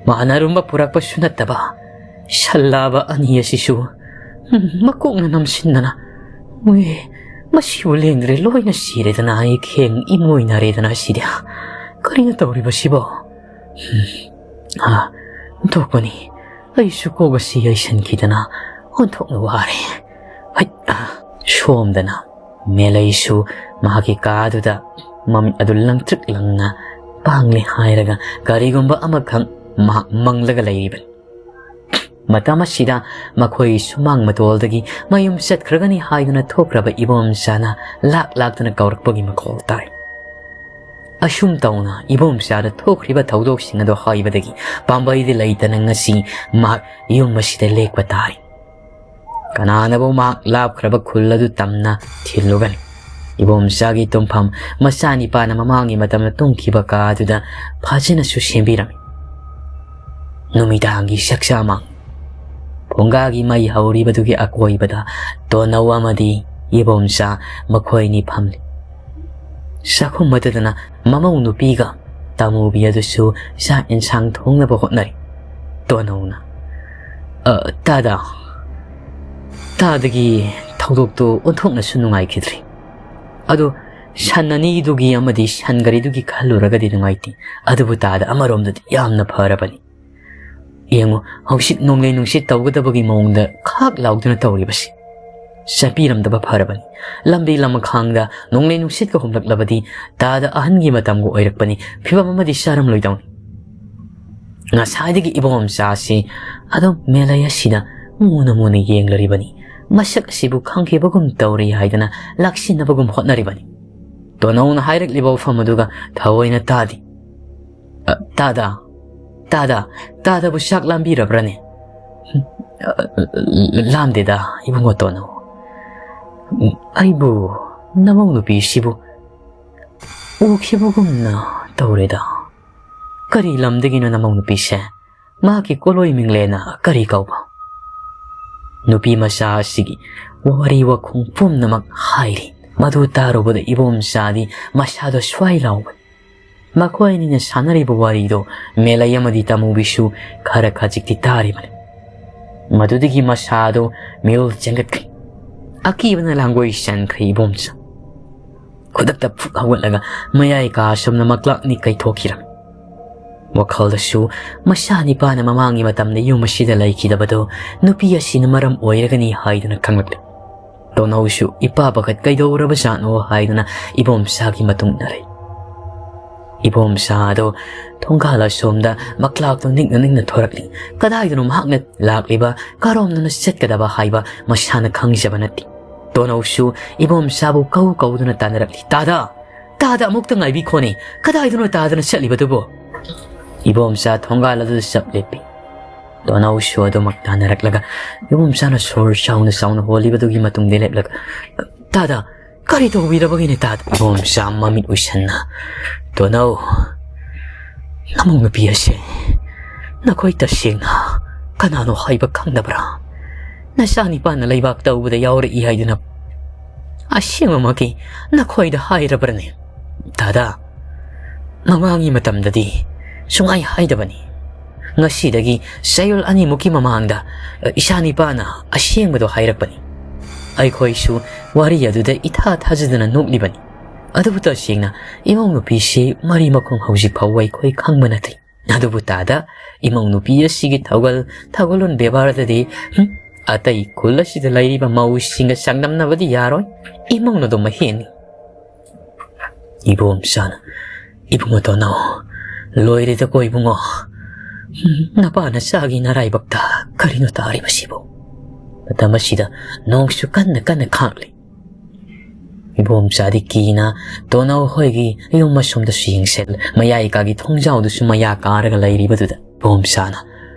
ꯃꯥꯟꯅꯔꯨꯝꯕ ꯄꯨꯔꯛꯄꯁꯨ ꯅꯠꯇꯕ, ꯁꯟ ꯂꯥꯕ ꯑꯅꯤ ꯑꯁꯤꯁꯨ ꯃꯀꯣꯛꯅ ꯅꯝꯁꯤꯟꯗꯅ, ꯎꯏ, ꯃꯁꯤꯕꯨ ꯂꯦꯡꯗ꯭ꯔꯦ, ꯂꯣꯏꯅ ꯁꯤꯔꯦꯗꯅ, ꯑꯩ ꯈꯦꯡ ꯏꯃꯣꯏꯅꯔꯦꯗꯅ ꯁꯤꯗꯤ꯫ ꯀꯔꯤꯅꯣ ꯇꯧꯔꯤꯕꯁꯤꯕꯣ? ꯎꯝ, ꯑꯥ, ꯑꯣꯟꯊꯣꯛꯄꯅꯤ꯫ ꯑꯩꯁꯨ ꯀꯣꯛ ꯑꯁꯤ ꯌꯩꯁꯟꯈꯤꯗꯅ ꯑꯣꯟꯊꯣꯛꯅ ꯋꯥꯔꯦ꯫ ꯍꯩꯠ, ꯑꯥ, ꯁꯣꯝꯗꯅ ꯃꯦꯂꯩꯁꯨ ꯃꯍꯥꯛꯀꯤ ꯀꯥꯗꯨꯗ ꯃꯃꯤꯠ ꯑꯗꯨ ꯂꯪꯇ꯭ꯔꯤꯛ ꯂꯪꯅ ꯄꯥꯡꯂꯦ ꯍꯥꯏꯔꯒ ꯀꯔꯤꯒꯨꯝꯕ ꯑꯃꯈꯛ ꯃꯍꯥꯛ ꯃꯪꯂꯒ ꯂꯩꯔꯤꯕꯅꯤ꯫ ꯃꯇꯝ ꯑꯁꯤꯗ ꯃꯈꯣꯏꯒꯤ ꯁꯨꯃꯥꯡ ꯃꯇꯣꯜꯗꯒꯤ ꯃꯌꯨꯝ ꯆꯠꯈ꯭ꯔꯒꯅꯤ ꯍꯥꯏꯗꯨꯅ ꯊꯣꯛꯈ꯭ꯔꯕ ꯏꯕꯣꯝꯆꯥꯅ ꯂꯥꯛ ꯂꯥꯛꯇꯨꯅ ꯀꯧꯔꯛꯄꯒꯤ ꯃꯈꯣꯜ ꯇꯥꯏ꯫ ꯑꯁꯨꯝ ꯇꯧꯅ ꯏꯕꯣꯝꯆꯥꯗ ꯊꯣꯛꯈ꯭ꯔꯤꯕ ꯊꯧꯗꯣꯛꯁꯤꯡ ꯑꯗꯨ ꯍꯥꯏꯕꯗꯒꯤ ꯄꯥꯝꯕꯩꯗꯤ ꯂꯩꯇꯅ ꯉꯁꯤ ꯃꯍꯥꯛ ꯌꯨꯝ ꯑꯁꯤꯗ ꯂꯦꯛꯄ ꯇꯥꯔꯤ꯫ ꯀꯅꯥꯅꯕꯨ ꯃꯍꯥꯛ ꯂꯥꯞꯈ꯭ꯔꯕ ꯈꯨꯜ ꯑꯗꯨ ꯇꯝꯅ ꯊꯤꯜꯂꯨꯒꯅꯤ? ꯏꯕꯣꯝꯆꯥꯒꯤ ꯇꯨꯝꯐꯝ ꯃꯆꯥꯅꯤꯄꯥꯅ ꯃꯃꯥꯡꯒꯤ ꯃꯇꯝꯗ ꯇꯨꯝꯈꯤꯕ ꯀꯥ ꯑꯗꯨꯗ ꯐꯖꯅꯁꯨ ꯁꯦꯝꯕꯤꯔꯝꯃꯤ꯫ ꯅꯨꯃꯤꯗꯥꯡꯒꯤ ꯆꯥꯛꯆꯥꯃꯥꯡ ꯐꯨꯡꯒꯥꯒꯤ ꯃꯩ ꯍꯧꯔꯤꯕꯗꯨꯒꯤ ꯑꯀꯣꯏꯕꯗ ꯇꯣꯅꯧ ꯑꯃꯗꯤ ꯏꯕꯣꯝꯆꯥ ꯃꯈꯣꯏ ꯑꯅꯤ ꯐꯝꯂꯤ꯫ ꯆꯥꯛꯈꯨꯝ ꯑꯗꯨꯗꯅ ꯃꯃꯧ ꯅꯨꯄꯤꯒ ꯇꯥꯃꯨꯕꯤ ꯑꯗꯨꯁꯨ ꯆꯥꯛ ꯏꯟꯁꯥꯡ ꯊꯣꯡꯅꯕ ꯍꯣꯠꯅꯔꯤ꯫ ꯇꯣꯅꯧꯅ, "ꯑ, ꯇꯥꯗ, ꯇꯥꯗꯒꯤ ꯊꯧꯗꯣꯛꯇꯨ ꯑꯣꯟꯊꯣꯛꯅꯁꯨ ꯅꯨꯡꯉꯥꯏꯈꯤꯗ꯭ꯔꯤ꯫ ꯑꯗꯨ ꯁꯟ ꯑꯅꯤꯗꯨꯒꯤ ꯑꯃꯗꯤ ꯁꯟ ꯒꯥꯔꯤꯗꯨꯒꯤ ꯈꯜꯂꯨꯔꯒꯗꯤ ꯅꯨꯡꯉꯥꯏꯇꯦ꯫ ꯑꯗꯨꯕꯨ ꯇꯥꯗ, ꯑꯃꯔꯣꯝꯗꯗꯤ ꯌꯥꯝꯅ ꯐꯔꯕꯅꯤ꯫ ꯌꯦꯡꯉꯨ, ꯍꯧꯖꯤꯛ ꯅꯣꯡꯂꯩ ꯅꯨꯡꯁꯤꯠ ꯇꯧꯒꯗꯕꯒꯤ ꯃꯑꯣꯡꯗ ꯈꯥꯛ ꯂꯥꯎꯗꯨꯅ ꯇꯧꯔꯤꯕꯁꯤ꯫ ꯆꯠꯄꯤꯔꯝꯗꯕ ꯐꯔꯕꯅꯤ꯫ ꯂꯝꯕꯤ ꯂꯃꯈꯥꯡꯗ ꯅꯣꯡꯂꯩ ꯅꯨꯡꯁꯤꯠꯀ ꯍꯨꯝꯂꯛꯂꯕꯗꯤ ꯇꯥꯗ ꯑꯍꯟꯒꯤ ꯃꯇꯝꯒ ꯑꯣꯏꯔꯛꯄꯅꯤ, ꯐꯤꯕꯝ ꯑꯃꯗꯤ ꯆꯥꯔꯝꯂꯣꯏꯗꯧꯅꯤ"꯫ ꯉꯁꯥꯏꯗꯒꯤ ꯏꯕꯣꯝꯆꯥꯁꯤ ꯑꯗꯨꯝ ꯃꯦꯂꯩ ꯑꯁꯤꯗ ꯃꯨꯅ ꯃꯨꯅ ꯌꯦꯡꯂꯔꯤꯕꯅꯤ꯫ ꯃꯁꯛ ꯑꯁꯤꯕꯨ ꯈꯪꯈꯤꯕꯒꯨꯝ ꯇꯧꯔꯤ ꯍꯥꯏꯗꯅ ꯂꯥꯛꯁꯤꯟꯅꯕꯒꯨꯝ ꯍꯣꯠꯅꯔꯤꯕꯅꯤ꯫ ꯇꯣꯅꯧꯅ ꯍꯥꯏꯔꯛꯂꯤꯕ ꯋꯥꯐꯝ ꯑꯗꯨꯒ ꯊꯑꯣꯏꯅ ꯇꯥꯗꯦ꯫ "ꯑ, ꯇꯥꯗ, ꯇꯥꯗ, ꯇꯥꯗꯕꯨ ꯆꯥꯛ ꯂꯥꯝꯕꯤꯔꯕ꯭ꯔꯅꯦ?" "ꯎꯝ, ꯑ, ꯂꯥꯝꯗꯦꯗ, ꯏꯕꯨꯡꯉꯣ ꯇꯣꯅꯧ꯫ ꯎꯝ, ꯑꯩꯕꯨ ꯅꯃꯧ ꯅꯨꯄꯤꯁꯤꯕꯨ ꯎꯈꯤꯕꯒꯨꯝꯅ ꯇꯧꯔꯦꯗ꯫ ꯀꯔꯤ ꯂꯝꯗꯒꯤꯅꯣ ꯅꯃꯧ ꯅꯨꯄꯤꯁꯦ? ꯃꯍꯥꯛꯀꯤ ꯀꯣꯂꯣꯏ ꯃꯤꯡꯂꯦꯟꯅ ꯀꯔꯤ ꯀꯧꯕ? ꯅꯨꯄꯤ ꯃꯆꯥ ꯑꯁꯤꯒꯤ ꯋꯥꯔꯤ ꯋꯥꯈꯣꯡ ꯄꯨꯝꯅꯃꯛ ꯍꯥꯏꯔꯤ꯫ ꯃꯗꯨ ꯇꯥꯔꯨꯕꯗ ꯏꯕꯣꯝꯆꯥꯗꯤ ꯃꯁꯥꯗꯣ ꯁ꯭ꯋꯥꯏ ꯂꯥꯎꯕꯅꯤ꯫ ꯃꯈꯣꯏ ꯑꯅꯤꯅ ꯁꯥꯟꯅꯔꯤꯕ ꯋꯥꯔꯤꯗꯣ ꯃꯦꯂꯩ ꯑꯃꯗꯤ ꯇꯃꯨꯕꯤꯁꯨ ꯈꯔ ꯈꯖꯤꯛꯇꯤ ꯇꯥꯔꯤꯕꯅꯤ꯫ ꯃꯗꯨꯗꯒꯤ ꯃꯁꯥꯗꯣ ꯃꯤꯔꯣꯜ ꯆꯦꯟꯒꯠꯈ꯭ꯔꯦ꯫ ꯑꯀꯤꯕꯅ ꯂꯥꯡꯒꯣꯏ ꯆꯟꯈ꯭ꯔꯦ ꯏꯕꯣꯝꯆꯥ꯫ ꯈꯨꯗꯛꯇ ꯐꯨꯛ ꯍꯧꯒꯠꯂꯒ ꯃꯌꯥꯏ ꯀꯥ ꯑꯁꯣꯝꯗ ꯃꯀ꯭ꯂꯥꯛꯅꯤ ꯀꯩꯊꯣꯛꯈꯤꯔꯝꯃꯤ꯫ ꯋꯥꯈꯜꯗꯁꯨ ꯃꯁꯥ ꯅꯤꯄꯥꯅ ꯃꯃꯥꯡꯒꯤ ꯃꯇꯝꯗ ꯌꯨꯝ ꯑꯁꯤꯗ ꯂꯩꯈꯤꯗꯕꯗꯣ ꯅꯨꯄꯤ ꯑꯁꯤꯅ ꯃꯔꯝ ꯑꯣꯏꯔꯒꯅꯤ ꯍꯥꯏꯗꯨꯅ ꯈꯪꯂꯛꯂꯦ꯫ ꯇꯣꯅꯧꯁꯨ ꯏꯄꯥ ꯄꯥꯈꯠ ꯀꯩꯗꯧꯔꯕꯖꯥꯠꯅꯣ ꯍꯥꯏꯗꯨꯅ ꯏꯕꯣꯝꯆꯥꯒꯤ ꯃꯇꯨꯡ ꯏꯟꯅꯔꯦ꯫ ꯏꯕꯣꯝꯆꯥ ꯑꯗꯣ ꯊꯣꯡꯒꯥꯜ ꯑꯁꯣꯝꯗ ꯃꯀ꯭ꯂꯥꯛꯇꯣ ꯅꯤꯛꯅ ꯅꯤꯛꯅ ꯊꯣꯔꯛꯂꯤ꯫ ꯀꯗꯥꯏꯗꯅꯣ ꯃꯍꯥꯛꯅ ꯂꯥꯛꯂꯤꯕ, ꯀꯔꯣꯝꯗꯅ ꯆꯠꯀꯗꯕ ꯍꯥꯏꯕ ꯃꯁꯥꯅ ꯈꯪꯖꯕ ꯅꯠꯇꯦ꯫ ꯇꯣꯅꯧꯁꯨ ꯏꯕꯣꯝꯆꯥꯕꯨ ꯀꯧ ꯀꯧꯗꯨꯅ ꯇꯥꯟꯅꯔꯛꯂꯤ꯫ "ꯇꯥꯗ! ꯇꯥꯗ, ꯑꯃꯨꯛꯇ ꯉꯥꯏꯕꯤꯈꯣꯅꯦ꯫ ꯀꯗꯥꯏꯗꯅꯣ ꯇꯥꯗꯅ ꯆꯠꯂꯤꯕꯗꯨꯕꯣ?" ꯏꯕꯣꯝꯆꯥ ꯊꯣꯡꯒꯥꯜ ꯑꯗꯨꯗ ꯆꯞ ꯂꯦꯞꯄꯤ꯫ ꯇꯣꯅꯧꯁꯨ ꯑꯗꯨꯃꯛ ꯇꯥꯟꯅꯔꯛꯂꯒ ꯏꯕꯣꯝꯆꯥꯅ ꯁꯣꯔ ꯆꯥꯎꯅ ꯆꯥꯎꯅ ꯍꯣꯜꯂꯤꯕꯗꯨꯒꯤ ꯃꯇꯨꯡꯗ ꯂꯦꯞꯂꯒ, "ꯇꯥꯗ, ꯀꯔꯤ ꯇꯧꯕꯤꯔꯕꯒꯤꯅꯦ ꯇꯥꯗ?" ꯏꯕꯣꯝꯆꯥ ꯃꯃꯤꯠ ꯎꯏꯁꯟꯅ, "ꯇꯣꯅꯧ, ꯅꯃꯧ ꯅꯨꯄꯤ ꯑꯁꯦ ꯅꯈꯣꯏ ꯇꯁꯦꯡꯅ ꯀꯅꯥꯅꯣ ꯍꯥꯏꯕ ꯈꯪꯗꯕ꯭ꯔꯥ? ꯅꯆꯥ ꯅꯤꯄꯥꯅ ꯂꯩꯕꯥꯛ ꯇꯧꯕꯗ ꯌꯥꯎꯔꯛꯏ ꯍꯥꯏꯗꯨꯅ ꯑꯁꯦꯡꯕꯃꯛꯀꯤ ꯅꯈꯣꯏꯗ ꯍꯥꯏꯔꯕ꯭ꯔꯅꯦ? ꯇꯥꯗ, ꯃꯃꯥꯡꯒꯤ ꯃꯇꯝꯗꯗꯤ ꯁꯨꯡꯍꯥꯏ ꯍꯥꯏꯗꯕꯅꯤ꯫ ꯉꯁꯤꯗꯒꯤ ꯆꯌꯣꯜ ꯑꯅꯤꯃꯨꯛꯀꯤ ꯃꯃꯥꯡꯗ, ꯑ, ꯏꯆꯥ ꯅꯤꯄꯥꯅ ꯑꯁꯦꯡꯕꯗꯣ ꯍꯥꯏꯔꯛꯄꯅꯤ꯫ ꯑꯩꯈꯣꯏꯁꯨ ꯋꯥꯔꯤ ꯑꯗꯨꯗ ꯏꯊꯥ ꯊꯥꯖꯗꯅ ꯅꯣꯛꯂꯤꯕꯅꯤ꯫ ꯑꯗꯨꯕꯨ ꯇꯁꯦꯡꯅ ꯏꯃꯧ ꯅꯨꯄꯤꯁꯤ ꯃꯔꯤ ꯃꯈꯣꯡ ꯍꯧꯖꯤꯛ ꯐꯥꯎꯕ ꯑꯩꯈꯣꯏ ꯈꯪꯕ ꯅꯠꯇꯦ꯫ ꯑꯗꯨꯕꯨ ꯇꯥꯗ, ꯏꯃꯧ ꯅꯨꯄꯤ ꯑꯁꯤꯒꯤ ꯊꯧꯒꯜ, ꯊꯧꯒꯜꯂꯣꯟ ꯕꯦꯕꯥꯔꯗꯗꯤ, ꯍꯨꯝ, ꯑꯇꯩ ꯈꯨꯜ ꯑꯁꯤꯗ ꯂꯩꯔꯤꯕ ꯃꯧꯁꯤꯡꯒ ꯆꯥꯡꯗꯝꯅꯕꯗꯤ ꯌꯥꯔꯣꯏ꯫ ꯏꯃꯧꯅ ꯑꯗꯨꯝ ꯑꯍꯦꯟꯅꯤ꯫" ꯏꯕꯣꯝꯆꯥꯅ, "ꯏꯕꯨꯡꯉꯣ ꯇꯣꯅꯧ, ꯂꯣꯏꯔꯦꯗꯀꯣ ꯏꯕꯨꯡꯉꯣ꯫ ꯅꯄꯥ ꯅꯆꯥꯒꯤ ꯅꯔꯥꯏꯕꯛꯇ ꯀꯔꯤꯅꯣ ꯇꯥꯔꯤꯕꯁꯤꯕꯨ?" ꯃꯇꯝ ꯑꯁꯤꯗ ꯅꯣꯡꯁꯨ ꯀꯟꯅ ꯀꯟꯅ ꯈꯥꯛꯂꯤ꯫ ꯏꯕꯣꯝꯆꯥꯗꯤ ꯀꯤꯅ ꯇꯣꯅꯧ ꯍꯣꯏꯒꯤ ꯌꯨꯝ ꯑꯁꯣꯝꯗꯁꯨ ꯌꯦꯡꯁꯤꯜ, ꯃꯌꯥꯏ ꯀꯥꯒꯤ ꯊꯣꯡꯖꯥꯎꯗꯨꯁꯨ ꯃꯌꯥ ꯀꯥꯔꯒ ꯂꯩꯔꯤꯕꯗꯨꯗ ꯏꯕꯣꯝꯆꯥꯅ,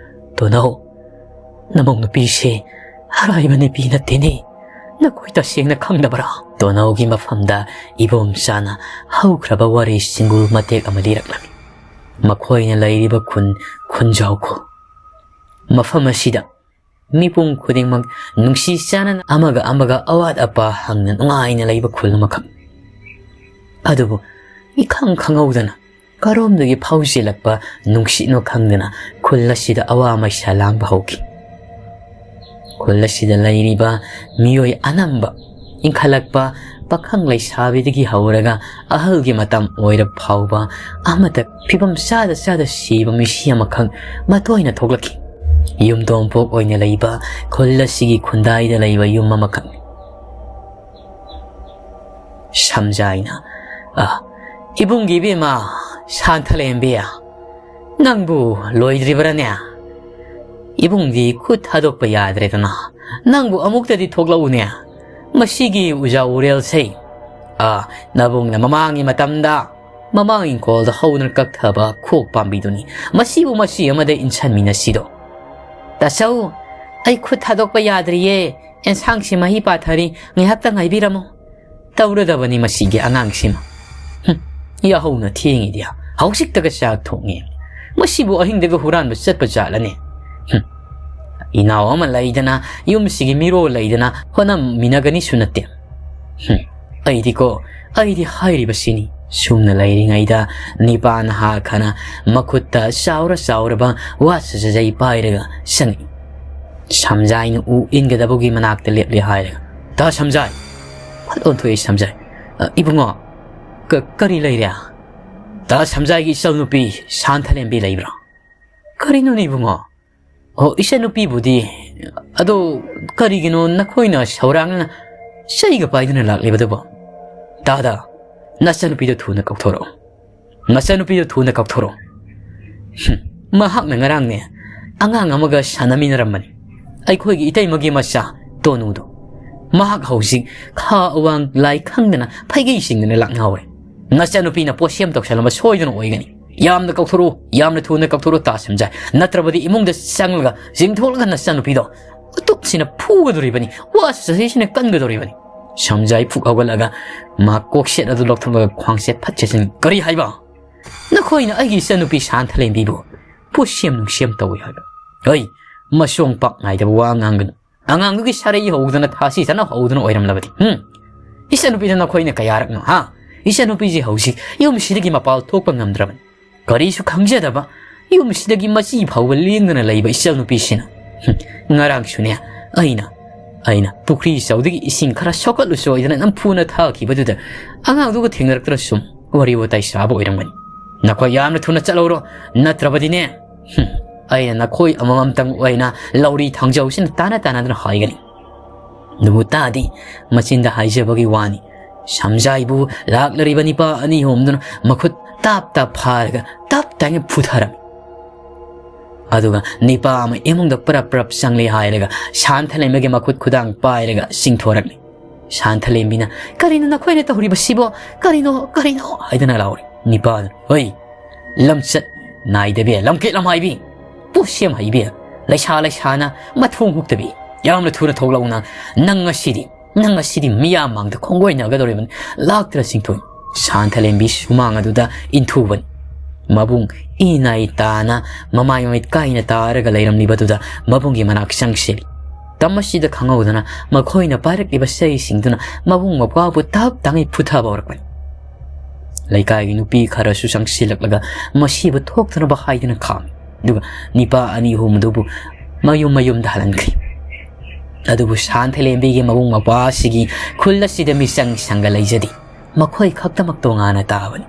"ꯇꯣꯅꯧ, ꯅꯃꯧ ꯅꯨꯄꯤꯁꯦ ꯑꯔꯥꯏꯕ ꯅꯨꯄꯤ ꯅꯠꯇꯦꯅꯦ꯫ ꯅꯈꯣꯏ ꯇꯁꯦꯡꯅ ꯈꯪꯗꯕꯔꯥ? ꯇꯣꯅꯧꯒꯤ ꯃꯐꯝꯗ ꯏꯕꯣꯝꯆꯥꯅ ꯍꯧꯈ꯭ꯔꯕ ꯋꯥꯔꯤ ꯁꯤꯡꯒꯨꯜ ꯃꯇꯦꯛ ꯑꯃ ꯂꯤꯔꯛꯂꯝꯃꯤ꯫ ꯃꯈꯣꯏꯅ ꯂꯩꯔꯤꯕ ꯈꯨꯟ ꯈꯨꯟꯖꯥꯎ ꯈꯨꯜ꯫ ꯃꯐꯝ ꯑꯁꯤꯗ ꯃꯤꯄꯨꯝ ꯈꯨꯗꯤꯡꯃꯛ ꯅꯨꯡꯁꯤ ꯆꯥꯟꯅꯅ ꯑꯃꯒ ꯑꯃꯒ ꯑꯋꯥꯠ ꯑꯄꯥ ꯍꯪꯅ ꯅꯨꯡꯉꯥꯏꯅ ꯂꯩꯕ ꯈꯨꯜ ꯑꯃꯈꯛ꯫ ꯑꯗꯨꯕꯨ ꯏꯈꯪ ꯈꯪꯍꯧꯗꯅ ꯀꯔꯣꯝꯗꯒꯤ ꯐꯥꯎꯖꯤꯜꯂꯛꯄ ꯅꯨꯡꯁꯤꯠꯅꯣ ꯈꯪꯗꯅ ꯈꯨꯜ ꯑꯁꯤꯗ ꯑꯋꯥ ꯃꯩꯁꯥ ꯂꯥꯡꯕ ꯍꯧꯈꯤ꯫ ꯈꯨꯜ ꯑꯁꯤꯗ ꯂꯩꯔꯤꯕ ꯃꯤꯑꯣꯏ ꯑꯅꯝꯕ, ꯏꯟꯈꯠꯂꯛꯄ ꯄꯥꯈꯪ ꯂꯩꯁꯥꯕꯤꯗꯒꯤ ꯍꯧꯔꯒ ꯑꯍꯜꯒꯤ ꯃꯇꯝ ꯑꯣꯏꯔꯕ ꯐꯥꯎꯕ, ꯑꯃꯠꯇ ꯐꯤꯕꯝ ꯆꯥꯗ ꯆꯥꯗ ꯁꯤꯕ ꯃꯤꯁꯤ ꯑꯃꯈꯛ ꯃꯇꯣꯏꯅ ꯊꯣꯛꯂꯛꯈꯤ꯫ ꯌꯨꯝꯊꯣꯡ ꯄꯣꯛ ꯑꯣꯏꯅ ꯂꯩꯕ ꯈꯨꯜ ꯑꯁꯤꯒꯤ ꯈꯨꯟꯗꯥꯏꯗ ꯂꯩꯕ ꯌꯨꯝ ꯑꯃꯈꯛꯅꯤ꯫ ꯁꯝꯖꯥꯏꯅ, "ꯑ, ꯏꯕꯨꯡꯒꯤ ꯏꯕꯦꯝꯃ, ꯁꯥꯟꯊꯂꯦꯝꯕꯤ, ꯅꯪꯕꯨ ꯂꯣꯏꯗ꯭ꯔꯤꯕꯔꯅꯦ? ꯏꯕꯨꯡꯗꯤ ꯈꯨꯠ ꯊꯥꯗꯣꯛꯄ ꯌꯥꯗ꯭ꯔꯦꯗꯅ, ꯅꯪꯕꯨ ꯑꯃꯨꯛꯇꯗꯤ ꯊꯣꯛꯂꯛꯎꯅꯦ꯫ ꯃꯁꯤꯒꯤ ꯎꯖꯥ ꯎꯔꯦꯜꯁꯦ, ꯑ, ꯅꯕꯨꯡꯅ ꯃꯃꯥꯡꯒꯤ ꯃꯇꯝꯗ ꯃꯃꯥꯡ ꯏꯪꯈꯣꯜꯗ ꯍꯧꯗꯨꯅ ꯀꯛꯊꯕ ꯈꯣꯛ ꯄꯥꯝꯕꯤꯗꯨꯅꯤ꯫ ꯃꯁꯤꯕꯨ ꯃꯁꯤ ꯑꯃꯗ ꯏꯟꯁꯟꯃꯤꯟꯅꯁꯤꯗꯣ꯫" "ꯇꯥꯆꯧ, ꯑꯩ ꯈꯨꯠ ꯊꯥꯗꯣꯛꯄ ꯌꯥꯗ꯭ꯔꯤꯌꯦ꯫ ꯑꯦꯟꯁꯥꯡꯁꯤ ꯃꯍꯤ ꯄꯥꯊꯔꯤ, ꯉꯥꯏꯍꯥꯛꯇ ꯉꯥꯏꯕꯤꯔꯝꯃꯣ꯫" ꯇꯧꯔꯗꯕꯅꯤ ꯃꯁꯤꯒꯤ ꯑꯉꯥꯡꯁꯤꯃ꯫ ꯍꯨꯝ, ꯌꯥꯍꯧꯅ ꯊꯦꯡꯉꯤꯗꯤ, ꯍꯧꯖꯤꯛꯇꯒ ꯆꯥꯛ ꯊꯣꯡꯉꯤ꯫ ꯃꯁꯤꯕꯨ ꯑꯍꯤꯡꯗꯒ ꯍꯨꯔꯥꯟꯕ ꯆꯠꯄ ꯖꯥꯠꯂꯅꯦ? ꯍꯨꯝ, ꯏꯅꯥꯎ ꯑꯃ ꯂꯩꯗꯅ, ꯌꯨꯝꯁꯤꯒꯤ ꯃꯤꯔꯣꯜ ꯂꯩꯗꯅ ꯍꯣꯠꯅꯃꯤꯟꯅꯒꯅꯤꯁꯨ ꯅꯠꯇꯦ꯫ ꯍꯨꯝ, ꯑꯩꯗꯤꯀꯣ, ꯑꯩꯗꯤ ꯍꯥꯏꯔꯤꯕꯁꯤꯅꯤ꯫ ꯁꯨꯝꯅ ꯂꯩꯔꯤꯉꯩꯗ ꯅꯤꯄꯥ ꯅꯍꯥ ꯈꯅ ꯃꯈꯨꯠꯇ ꯆꯥꯎꯔ ꯆꯥꯎꯔꯕ ꯋꯥ ꯁꯖꯖꯩ ꯄꯥꯏꯔꯒ ꯆꯪꯉꯛꯏ꯫ ꯁꯝꯖꯥꯏꯅ ꯎ ꯏꯟꯒꯗꯕꯒꯤ ꯃꯅꯥꯛꯇ ꯂꯦꯞꯂꯦ ꯍꯥꯏꯔꯒ, "ꯇꯥ ꯁꯝꯖꯥꯏ!" ꯐꯠ ꯑꯣꯟꯊꯣꯛꯏ ꯁꯝꯖꯥꯏ꯫ "ꯑ, ꯏꯕꯨꯡꯉꯣ, ꯀ-, ꯀꯔꯤ ꯂꯩꯔꯦ? ꯇꯥ ꯁꯝꯖꯥꯏꯒꯤ ꯏꯆꯜꯅꯨꯄꯤ ꯁꯥꯟꯊꯂꯦꯝꯕꯤ ꯂꯩꯕ꯭ꯔꯥ?" "ꯀꯔꯤꯅꯣꯅꯦ ꯏꯕꯨꯡꯉꯣ?" "ꯑꯣ, ꯏꯆꯟꯅꯨꯄꯤꯕꯨꯗꯤ, ꯑꯗꯣ ꯀꯔꯤꯒꯤꯅꯣ ꯅꯈꯣꯏꯅ ꯁꯧꯔꯥꯡꯅꯅ ꯆꯩꯒ ꯄꯥꯏꯗꯨꯅ ꯂꯥꯛꯂꯤꯕꯗꯨꯕꯣ? ꯇꯥꯗ, ꯅꯆꯟꯅꯨꯄꯤꯗꯣ ꯊꯨꯅ ꯀꯧꯊꯣꯔꯛꯑꯣ꯫ ꯅꯆꯟꯅꯨꯄꯤꯗꯣ ꯊꯨꯅ ꯀꯧꯊꯣꯔꯛꯑꯣ꯫" "ꯍꯨꯝ, ꯃꯍꯥꯛꯅ ꯉꯔꯥꯡꯅꯦ ꯑꯉꯥꯡ ꯑꯃꯒ ꯁꯥꯟꯅꯃꯤꯟꯅꯔꯝꯕꯅꯤ, ꯑꯩꯈꯣꯏꯒꯤ ꯏꯇꯩꯃꯒꯤ ꯃꯆꯥ ꯇꯣꯅꯨꯗꯣ꯫ ꯃꯍꯥꯛ ꯍꯧꯖꯤꯛ ꯈꯥ ꯑꯋꯥꯡ ꯂꯥꯏ ꯈꯪꯗꯅ ꯐꯩꯒꯩ ꯆꯤꯡꯗꯅ ꯂꯥꯛꯅꯍꯧꯔꯦ꯫ ꯅꯆꯟꯅꯨꯄꯤꯅ ꯄꯣꯠꯁꯦꯝ ꯇꯧꯁꯜꯂꯝꯕ ꯁꯣꯏꯗꯅ ꯑꯣꯏꯒꯅꯤ꯫ ꯌꯥꯝꯅ ꯀꯧꯊꯣꯔꯛꯎ, ꯌꯥꯝꯅ ꯊꯨꯅ ꯀꯧꯊꯣꯔꯛꯎ ꯇꯥ ꯁꯝꯖꯥꯏ꯫ ꯅꯠꯇ꯭ꯔꯕꯗꯤ ꯏꯃꯨꯡꯗ ꯆꯪꯂꯒ ꯆꯤꯡꯊꯣꯛꯂꯒ ꯅꯆꯟꯅꯨꯄꯤꯗꯣ ꯎꯇꯨꯞꯁꯤꯅ ꯐꯨꯒꯗꯧꯔꯤꯕꯅꯤ, ꯋꯥ ꯆꯁꯤꯁꯤꯅ ꯀꯟꯒꯗꯧꯔꯤꯕꯅꯤ꯫ ꯁꯝꯖꯥꯏ ꯐꯨꯛ ꯍꯧꯒꯠꯂꯒ ꯃꯍꯥꯛ ꯀꯣꯛꯁꯦꯠ ꯑꯗꯨ ꯂꯧꯊꯣꯛꯂꯒ ꯈ꯭ꯋꯥꯡꯁꯦ ꯐꯠ ꯆꯦꯠꯁꯤꯟ, "ꯀꯔꯤ ꯍꯥꯏꯕ? ꯅꯈꯣꯏꯅ ꯑꯩꯒꯤ ꯏꯆꯟꯅꯨꯄꯤ ꯁꯥꯟꯊꯂꯦꯝꯕꯤꯕꯨ ꯄꯣꯠꯁꯦꯝ ꯅꯨꯡꯁꯦꯝ ꯇꯧꯏ ꯍꯥꯏꯕ? ꯍꯩ, ꯃꯁꯣꯡ ꯄꯥꯛ ꯅꯥꯏꯗꯕ ꯋꯥ ꯉꯥꯡꯒꯅꯨ꯫ ꯑꯉꯥꯡꯗꯨꯒꯤ ꯁꯥꯔꯩ ꯍꯧꯗꯅ ꯊꯥꯁꯤ ꯆꯠꯅ ꯍꯧꯗꯅ ꯑꯣꯏꯔꯝꯂꯕꯗꯤ, ꯍꯨꯝ? ꯏꯆꯟꯅꯨꯄꯤꯗ ꯅꯈꯣꯏꯅ ꯀꯌꯥꯔꯛꯅꯣ, ꯍꯥ? ꯏꯆꯟꯅꯨꯄꯤꯁꯤ ꯍꯧꯖꯤꯛ ꯌꯨꯝꯁꯤꯗꯒꯤ ꯃꯄꯥꯜ ꯊꯣꯛꯄ ꯉꯝꯗ꯭ꯔꯕꯅꯤ꯫ ꯀꯔꯤꯁꯨ ꯈꯪꯖꯗꯕ, ꯌꯨꯝꯁꯤꯗꯒꯤ ꯃꯆꯤ ꯐꯥꯎꯕ ꯂꯦꯡꯗꯅ ꯂꯩꯕ ꯏꯆꯟꯅꯨꯄꯤꯁꯤꯅ, ꯍꯨꯝ, ꯉꯔꯥꯡꯁꯨꯅꯦ, ꯑꯩꯅ, ꯑꯩꯅ ꯄꯨꯈ꯭ꯔꯤ ꯆꯧꯗꯒꯤ ꯏꯁꯤꯡ ꯈꯔ ꯁꯣꯛꯀꯠꯂꯨ ꯁꯣꯏꯗꯅ ꯅꯝꯐꯨꯅ ꯊꯛꯈꯤꯕꯗꯨꯗ ꯑꯉꯥꯡꯗꯨꯒ ꯊꯦꯡꯅꯔꯛꯇꯅ ꯁꯨꯝ ꯋꯥꯔꯤ ꯋꯥꯇꯥꯏ ꯁꯥꯕ ꯑꯣꯏꯔꯝꯒꯅꯤ꯫ ꯅꯈꯣꯏ ꯌꯥꯝꯅ ꯊꯨꯅ ꯆꯠꯍꯧꯔꯣ, ꯅꯠꯇ꯭ꯔꯕꯗꯤꯅꯦ, ꯍꯨꯝ, ꯑꯩꯅ ꯅꯈꯣꯏ ꯑꯃꯃꯝꯇꯪ ꯑꯣꯏꯅ ꯂꯧꯔꯤ ꯊꯥꯡꯖꯧꯁꯤꯅ ꯇꯥꯟꯅ ꯇꯥꯟꯅꯗꯨꯅ ꯍꯥꯏꯒꯅꯤ꯫" ꯅꯕꯨ ꯇꯥꯗꯤ ꯃꯆꯤꯟꯗ ꯍꯥꯏꯖꯕꯒꯤ ꯋꯥꯅꯤ꯫ ꯁꯝꯖꯥꯏꯕꯨ ꯂꯥꯛꯂꯔꯤꯕ ꯅꯤꯄꯥ ꯑꯅꯤ ꯑꯍꯨꯝꯗꯨꯅ ꯃꯈꯨꯠ ꯇꯥꯞ ꯇꯥꯞ ꯐꯥꯔꯒ ꯇꯞ ꯇꯥꯏꯅ ꯐꯨꯊꯔꯝꯃꯤ꯫ ꯑꯗꯨꯒ ꯅꯤꯄꯥ ꯑꯃ ꯏꯃꯨꯡꯗ ꯄꯔꯞ ꯄꯔꯞ ꯆꯪꯂꯦ ꯍꯥꯏꯔꯒ ꯁꯥꯟꯊꯂꯦꯝꯕꯒꯤ ꯃꯈꯨꯠ ꯈꯨꯗꯥꯡ ꯄꯥꯏꯔꯒ ꯆꯤꯡꯊꯣꯔꯛꯂꯤ꯫ ꯁꯥꯟꯊꯂꯦꯝꯕꯤꯅ, "ꯀꯔꯤꯅꯣ ꯅꯈꯣꯏꯅ ꯇꯧꯔꯤꯕꯁꯤꯕꯣ? ꯀꯔꯤꯅꯣ, ꯀꯔꯤꯅꯣ?" ꯍꯥꯏꯗꯅ ꯂꯥꯎꯔꯤ꯫ ꯅꯤꯄꯥꯗꯨꯅ, "ꯍꯣꯏ, ꯂꯝꯆꯠ ꯅꯥꯏꯗꯕꯤ, ꯂꯝꯀꯦꯠ ꯂꯝꯍꯥꯏꯕꯤ, ꯄꯣꯠꯁꯦꯝ ꯍꯩꯕꯤ, ꯂꯩꯁꯥ ꯂꯩꯁꯥꯅ ꯃꯊꯣꯡ ꯍꯨꯛꯇꯕꯤ, ꯌꯥꯝꯅ ꯊꯨꯅ ꯊꯣꯛꯂꯛꯎꯅ, ꯅꯪ ꯉꯁꯤꯗꯤ, ꯅꯪ ꯉꯁꯤꯗꯤ ꯃꯤꯌꯥꯝ ꯃꯥꯡꯗ ꯈꯣꯡꯒꯣꯏꯅꯒꯗꯧꯔꯤꯕꯅꯤ, ꯂꯥꯛꯇ꯭ꯔ ꯆꯤꯡꯊꯣꯏ꯫" ꯁꯥꯟꯊꯂꯦꯝꯕꯤ ꯁꯨꯃꯥꯡ ꯑꯗꯨꯗ ꯏꯟꯊꯨꯕꯅꯤ꯫ ꯃꯕꯨꯡ ꯏꯅꯥꯏ ꯇꯥꯅ ꯃꯃꯥꯏ ꯃꯃꯤꯠ ꯀꯥꯏꯅ ꯇꯥꯔꯒ ꯂꯩꯔꯝꯂꯤꯕꯗꯨꯗ ꯃꯕꯨꯡꯒꯤ ꯃꯅꯥꯛ ꯆꯪꯁꯤꯜꯂꯤ꯫ ꯇꯝ ꯑꯁꯤꯗ ꯈꯪꯍꯧꯗꯅ ꯃꯈꯣꯏꯅ ꯄꯥꯏꯔꯛꯂꯤꯕ ꯆꯩꯁꯤꯡꯗꯨꯅ ꯃꯕꯨꯡ ꯃꯧꯄ꯭ꯋꯥꯕꯨ ꯇꯞ ꯇꯥꯉꯩ ꯐꯨꯊꯕ ꯍꯧꯔꯛꯄꯅꯤ꯫ ꯂꯩꯀꯥꯏꯒꯤ ꯅꯨꯄꯤ ꯈꯔꯁꯨ ꯆꯪꯁꯤꯜꯂꯛꯂꯒ ꯃꯁꯤꯕꯨ ꯊꯣꯛꯇꯅꯕ ꯍꯥꯏꯗꯨꯅ ꯈꯥꯝꯃꯤ꯫ ꯑꯗꯨꯒ ꯅꯤꯄꯥ ꯑꯅꯤ ꯑꯍꯨꯝ ꯑꯗꯨꯕꯨ ꯃꯌꯨꯝ ꯃꯌꯨꯝꯗ ꯍꯜꯍꯟꯈ꯭ꯔꯤ꯫ ꯑꯗꯨꯕꯨ ꯁꯥꯟꯊꯂꯦꯝꯕꯤꯒꯤ ꯃꯕꯨꯡ ꯃꯧꯄ꯭ꯋꯥ ꯑꯁꯤꯒꯤ ꯈꯨꯜ ꯑꯁꯤꯗ ꯃꯤꯆꯪ ꯁꯪꯒ ꯂꯩꯖꯗꯦ꯫ ꯃꯈꯣꯏ ꯈꯛꯇꯃꯛ ꯇꯣꯉꯥꯟꯅ ꯇꯥꯕꯅꯤ꯫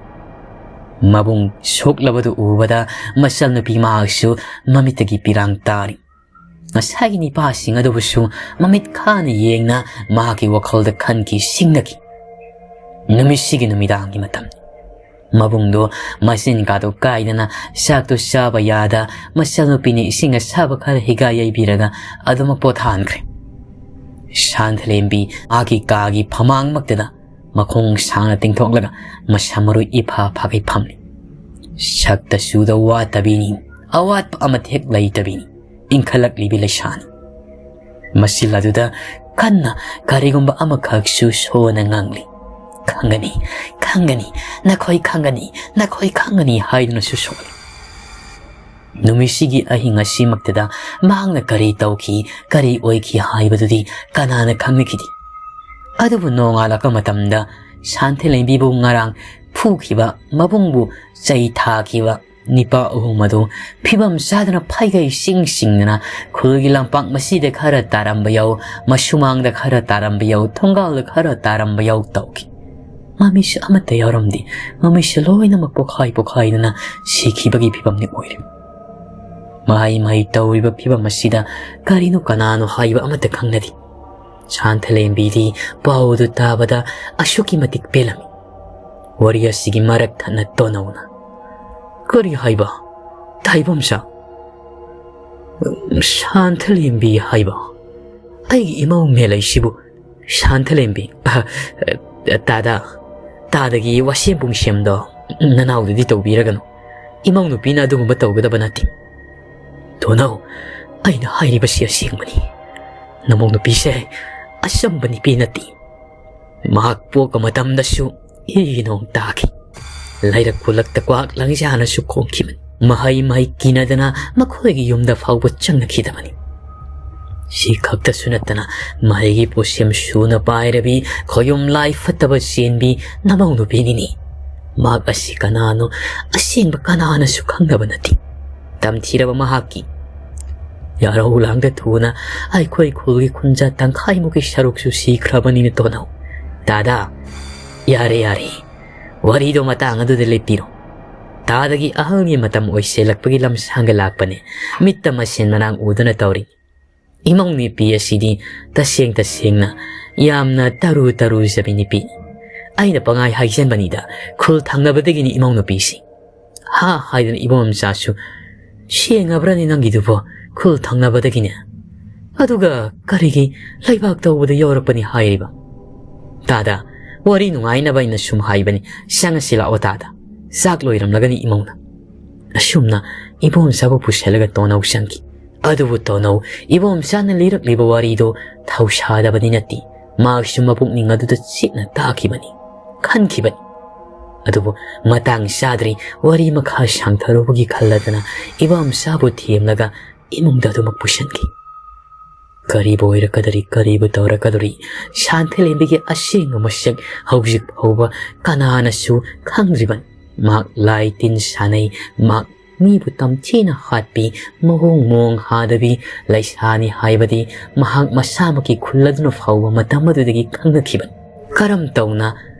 ꯃꯕꯨꯡ ꯁꯣꯛꯂꯕꯗꯨ ꯎꯕꯗ ꯃꯆꯜ ꯅꯨꯄꯤ ꯃꯍꯥꯛꯁꯨ ꯃꯃꯤꯠꯇꯒꯤ ꯄꯤꯔꯥꯡ ꯇꯥꯔꯤ꯫ ꯉꯁꯥꯏꯒꯤ ꯅꯤꯄꯥꯁꯤꯡ ꯑꯗꯨꯕꯨꯁꯨ ꯃꯃꯤꯠ ꯈꯥꯅ ꯌꯦꯡꯅ ꯃꯍꯥꯛꯀꯤ ꯋꯥꯈꯜꯗ ꯈꯟꯈꯤ, ꯁꯤꯡꯅꯈꯤ꯫ ꯅꯨꯃꯤꯠꯁꯤꯒꯤ ꯅꯨꯃꯤꯗꯥꯡꯒꯤ ꯃꯇꯝꯅꯤ꯫ ꯃꯕꯨꯡꯗꯣ ꯃꯆꯤꯟ ꯀꯥꯗꯣ ꯀꯥꯏꯗꯅ ꯆꯥꯛꯇꯣ ꯆꯥꯕ ꯌꯥꯗ ꯃꯆꯜꯅꯨꯄꯤꯅ ꯏꯁꯤꯡ ꯑꯁꯥꯕ ꯈꯔ ꯍꯤꯒꯥ ꯌꯩꯕꯤꯔꯒ ꯑꯗꯨꯃꯛ ꯄꯣꯊꯥꯍꯟꯈ꯭ꯔꯦ꯫ ꯁꯥꯟꯊꯂꯦꯝꯕꯤ ꯃꯍꯥꯛꯀꯤ ꯀꯥꯒꯤ ꯐꯃꯥꯡꯃꯛꯇꯗ ꯃꯈꯣꯡ ꯁꯥꯡꯅ ꯇꯤꯡꯊꯣꯛꯂꯒ ꯃꯁꯝ ꯃꯔꯨ ꯏꯐꯥ ꯐꯥꯒꯩ ꯐꯝꯂꯤ꯫ ꯁꯛꯇ ꯆꯨꯗ ꯋꯥꯠꯇꯕꯤꯅꯤ, ꯑꯋꯥꯠꯄ ꯑꯃꯠꯇ ꯍꯦꯛ ꯂꯩꯇꯕꯤꯅꯤ ꯏꯟꯈꯠꯂꯛꯂꯤꯕꯤ ꯂꯩꯁꯥꯅꯤ꯫ ꯃꯁꯤꯜ ꯑꯗꯨꯗ ꯀꯟꯅ ꯀꯔꯤꯒꯨꯝꯕ ꯑꯃꯈꯛꯁꯨ ꯁꯣꯟꯅ ꯉꯥꯡꯂꯤ꯫ "ꯈꯪꯒꯅꯤ, ꯈꯪꯒꯅꯤ, ꯅꯈꯣꯏ ꯈꯪꯒꯅꯤ, ꯅꯈꯣꯏ ꯈꯪꯒꯅꯤ" ꯍꯥꯏꯗꯨꯅꯁꯨ ꯁꯣꯜꯂꯤ꯫ ꯅꯨꯃꯤꯠꯁꯤꯒꯤ ꯑꯍꯤꯡ ꯑꯁꯤꯃꯛꯇꯗ ꯃꯍꯥꯛꯅ ꯀꯔꯤ ꯇꯧꯈꯤ, ꯀꯔꯤ ꯑꯣꯏꯈꯤ ꯍꯥꯏꯕꯗꯨꯗꯤ ꯀꯅꯥꯅ ꯈꯪꯅꯈꯤꯗꯦ꯫ ꯑꯗꯨꯕꯨ ꯅꯣꯡꯉꯥꯜꯂꯛꯄ ꯃꯇꯝꯗ ꯁꯥꯟꯊꯂꯦꯝꯕꯤꯕꯨ ꯉꯔꯥꯡ ꯐꯨꯈꯤꯕ, ꯃꯕꯨꯡꯕꯨ ꯆꯩ ꯊꯥꯈꯤꯕ ꯅꯤꯄꯥ ꯑꯍꯨꯝ ꯑꯗꯨ ꯐꯤꯕꯝ ꯆꯥꯗꯅ ꯐꯩꯒꯩ ꯁꯤꯡ ꯁꯤꯡꯗꯅ ꯈꯨꯜꯒꯤ ꯂꯝꯄꯥꯛ ꯃꯁꯤꯗ ꯈꯔ ꯇꯥꯔꯝꯕ ꯌꯥꯎ, ꯃꯁꯨꯃꯥꯡꯗ ꯈꯔ ꯇꯥꯔꯝꯕ ꯌꯥꯎ, ꯊꯣꯡꯒꯥꯜꯗ ꯈꯔ ꯇꯥꯔꯝꯕ ꯌꯥꯎ ꯇꯧꯈꯤ꯫ ꯃꯃꯤꯁꯨ ꯑꯃꯠꯇ ꯌꯥꯎꯔꯝꯗꯦ꯫ ꯃꯃꯤꯁꯨ ꯂꯣꯏꯅꯃꯛ ꯄꯣꯈꯥꯏ ꯄꯣꯈꯥꯏꯗꯅ ꯁꯤꯈꯤꯕꯒꯤ ꯐꯤꯕꯝꯅꯤ ꯑꯣꯏꯔꯦ꯫ ꯃꯍꯩ ꯃꯍꯩ ꯇꯧꯔꯤꯕ ꯐꯤꯕꯝ ꯑꯁꯤꯗ ꯀꯔꯤꯅꯣ ꯀꯅꯥꯅꯣ ꯍꯥꯏꯕ ꯑꯃꯠꯇ ꯈꯪꯅꯗꯦ꯫ ꯁꯥꯟꯊꯂꯦꯝꯕꯤꯗꯤ ꯄꯥꯎꯗꯨ ꯇꯥꯕꯗ ꯑꯁꯨꯛꯀꯤ ꯃꯇꯤꯛ ꯄꯦꯜꯂꯝꯃꯤ꯫ ꯋꯥꯔꯤ ꯑꯁꯤꯒꯤ ꯃꯔꯛ ꯊꯠꯅ ꯇꯣꯅꯧꯅ, "ꯀꯔꯤ ꯍꯥꯏꯕ? ꯇꯥꯏꯕꯝꯆꯥ? ꯁꯥꯟꯊꯂꯦꯝꯕꯤ ꯍꯥꯏꯕ? ꯑꯩꯒꯤ ꯏꯃꯧ ꯃꯦꯂꯩꯁꯤꯕꯨ ꯁꯥꯟꯊꯂꯦꯝꯕꯤ?" "ꯑ, ꯇꯥꯗ, ꯇꯥꯗꯒꯤ ꯋꯥꯁꯦꯝ ꯄꯨꯡꯁꯦꯝꯗꯣ ꯅꯅꯥꯎꯗꯗꯤ ꯇꯧꯕꯤꯔꯒꯅꯨ꯫ ꯏꯃꯧ ꯅꯨꯄꯤꯅ ꯑꯗꯨꯒꯨꯝꯕ ꯇꯧꯒꯗꯕ ꯅꯠꯇꯦ꯫ ꯇꯣꯅꯧ, ꯑꯩꯅ ꯍꯥꯏꯔꯤꯕꯁꯤ ꯑꯁꯦꯡꯕꯅꯤ꯫ ꯅꯃꯧ ꯅꯨꯄꯤꯁꯦ ꯑꯆꯝꯕ ꯅꯨꯄꯤ ꯅꯠꯇꯦ꯫ ꯃꯍꯥꯛ ꯄꯣꯛꯄ ꯃꯇꯝꯗꯁꯨ ꯏ ꯅꯣꯡ ꯇꯥꯈꯤ꯫ ꯂꯩꯔꯛ ꯈꯨꯂꯛꯇ ꯀ꯭ꯋꯥꯛ ꯂꯪꯖꯥꯅꯁꯨ ꯈꯣꯡꯈꯤꯕꯅꯤ꯫ ꯃꯍꯩ ꯃꯍꯩ ꯀꯤꯅꯗꯅ ꯃꯈꯣꯏꯒꯤ ꯌꯨꯝꯗ ꯐꯥꯎꯕ ꯆꯪꯅꯈꯤꯗꯕꯅꯤ꯫ ꯁꯤ ꯈꯛꯇꯁꯨ ꯅꯠꯇꯅ ꯃꯍꯩꯒꯤ ꯄꯣꯠꯁꯦꯝ ꯁꯨꯅ ꯄꯥꯏꯔꯕꯤ, ꯈꯣꯌꯨꯝ ꯂꯥꯏ ꯐꯠꯇꯕ ꯆꯦꯟꯕꯤ ꯅꯃꯧ ꯅꯨꯄꯤꯅꯤꯅꯤ꯫ ꯃꯍꯥꯛ ꯑꯁꯤ ꯀꯅꯥꯅꯣ, ꯑꯁꯦꯡꯕ ꯀꯅꯥꯅꯁꯨ ꯈꯪꯅꯕ ꯅꯠꯇꯦ꯫ ꯇꯝꯊꯤꯔꯕ ꯃꯍꯥꯛꯀꯤ ꯌꯥꯔꯧ ꯂꯥꯡꯗ ꯊꯨꯅ ꯑꯩꯈꯣꯏ ꯈꯨꯜꯒꯤ ꯈꯨꯟꯖꯥ ꯇꯪꯈꯥꯏꯃꯨꯛꯀꯤ ꯁꯔꯨꯛꯁꯨ ꯁꯤꯈ꯭ꯔꯕꯅꯤꯅ ꯇꯣꯅꯧ꯫ ꯇꯥꯗ, ꯌꯥꯔꯦ, ꯌꯥꯔꯦ꯫ ꯋꯥꯔꯤꯗꯣ ꯃꯇꯥꯡ ꯑꯗꯨꯗ ꯂꯦꯞꯄꯤꯔꯣ꯫ ꯇꯥꯗꯒꯤ ꯑꯍꯜꯒꯤ ꯃꯇꯝ ꯑꯣꯏꯁꯤꯜꯂꯛꯄꯒꯤ ꯂꯝꯁꯥꯡꯒ ꯂꯥꯛꯄꯅꯦ꯫ ꯃꯤꯠꯇ ꯃꯁꯦꯟ ꯃꯅꯥꯡ ꯎꯗꯨꯅ ꯇꯧꯔꯤ꯫ ꯏꯃꯧ ꯅꯨꯄꯤ ꯑꯁꯤꯗꯤ ꯇꯁꯦꯡ ꯇꯁꯦꯡꯅ ꯌꯥꯝꯅ ꯇꯔꯨ ꯇꯔꯨꯖꯕꯤ ꯅꯨꯄꯤ꯫ ꯑꯩꯅ ꯄꯉꯥꯏ ꯍꯥꯏꯖꯟꯕꯅꯤꯗ, ꯈꯨꯜ ꯊꯪꯅꯕꯗꯒꯤꯅꯤ ꯏꯃꯧ ꯅꯨꯄꯤꯁꯤ꯫ ꯍꯥ ꯍꯥꯏꯗꯨꯅ ꯏꯕꯣꯝꯆꯥꯁꯨ, "ꯁꯦꯡꯉꯕ꯭ꯔꯅꯦ ꯅꯪꯒꯤꯗꯨꯕꯣ? ꯈꯨꯜ ꯊꯪꯅꯕꯗꯒꯤꯅꯦ꯫ ꯑꯗꯨꯒ ꯀꯔꯤꯒꯤ ꯂꯩꯕꯥꯛ ꯇꯧꯕꯗ ꯌꯧꯔꯛꯄꯅꯤ ꯍꯥꯏꯔꯤꯕ?" ꯇꯥꯗ, ꯋꯥꯔꯤ ꯅꯨꯡꯉꯥꯏꯅꯕ ꯑꯩꯅ ꯁꯨꯝ ꯍꯥꯏꯕꯅꯤ꯫ ꯆꯪꯉꯁꯤ ꯂꯥꯛꯑꯣ ꯇꯥꯗ꯫ ꯆꯥꯛ ꯂꯣꯏꯔꯝꯂꯒꯅꯤ ꯏꯃꯧꯅ꯫ ꯑꯁꯨꯝꯅ ꯏꯕꯣꯝꯆꯥꯕꯨ ꯄꯨꯁꯜꯂꯒ ꯇꯣꯅꯧ ꯆꯪꯈꯤ꯫ ꯑꯗꯨꯕꯨ ꯇꯣꯅꯧ, ꯏꯕꯣꯝꯆꯥꯅ ꯂꯤꯔꯛꯂꯤꯕ ꯋꯥꯔꯤꯗꯨ ꯊꯧꯁꯥꯗꯕꯗꯤ ꯅꯠꯇꯦ꯫ ꯃꯍꯥꯛꯁꯨ ꯃꯄꯨꯛꯅꯤꯡ ꯑꯗꯨꯗ ꯆꯦꯠꯅ ꯇꯥꯈꯤꯕꯅꯤ, ꯈꯟꯈꯤꯕꯅꯤ꯫ ꯑꯗꯨꯕꯨ ꯃꯇꯥꯡ ꯆꯥꯗ꯭ꯔꯤ, ꯋꯥꯔꯤ ꯃꯈꯥ ꯁꯥꯡꯊꯔꯨꯕꯒꯤ ꯈꯜꯂꯗꯅ ꯏꯕꯣꯝꯆꯥꯕꯨ ꯊꯦꯝꯂꯒ ꯏꯃꯨꯡꯗ ꯑꯗꯨꯃꯛ ꯄꯨꯁꯤꯟꯈꯤ꯫ ꯀꯔꯤꯕꯨ ꯑꯣꯏꯔꯛꯀꯗꯧꯔꯤ, ꯀꯔꯤꯕꯨ ꯇꯧꯔꯛꯀꯗꯧꯔꯤ? ꯁꯥꯟꯊꯂꯦꯝꯕꯤꯒꯤ ꯑꯁꯦꯡꯕ ꯃꯁꯛ ꯍꯧꯖꯤꯛ ꯐꯥꯎꯕ ꯀꯅꯥꯅꯁꯨ ꯈꯪꯗ꯭ꯔꯤꯕꯅꯤ꯫ ꯃꯍꯥꯛ ꯂꯥꯏ ꯇꯤꯟ ꯁꯥꯟꯅꯩ, ꯃꯍꯥꯛ ꯃꯤꯕꯨ ꯇꯝꯊꯤꯅ ꯍꯥꯠꯄꯤ, ꯃꯑꯣꯡ ꯃꯑꯣꯡ ꯍꯥꯗꯕꯤ ꯂꯩꯁꯥꯅꯤ ꯍꯥꯏꯕꯗꯤ ꯃꯍꯥꯛ ꯃꯁꯥꯃꯛꯀꯤ ꯈꯨꯜ ꯑꯗꯨꯅ ꯐꯥꯎꯕ ꯃꯇꯝ ꯑꯗꯨꯗꯒꯤ ꯈꯪꯅꯈꯤꯕꯅꯤ꯫ ꯀꯔꯝ ꯇꯧꯅ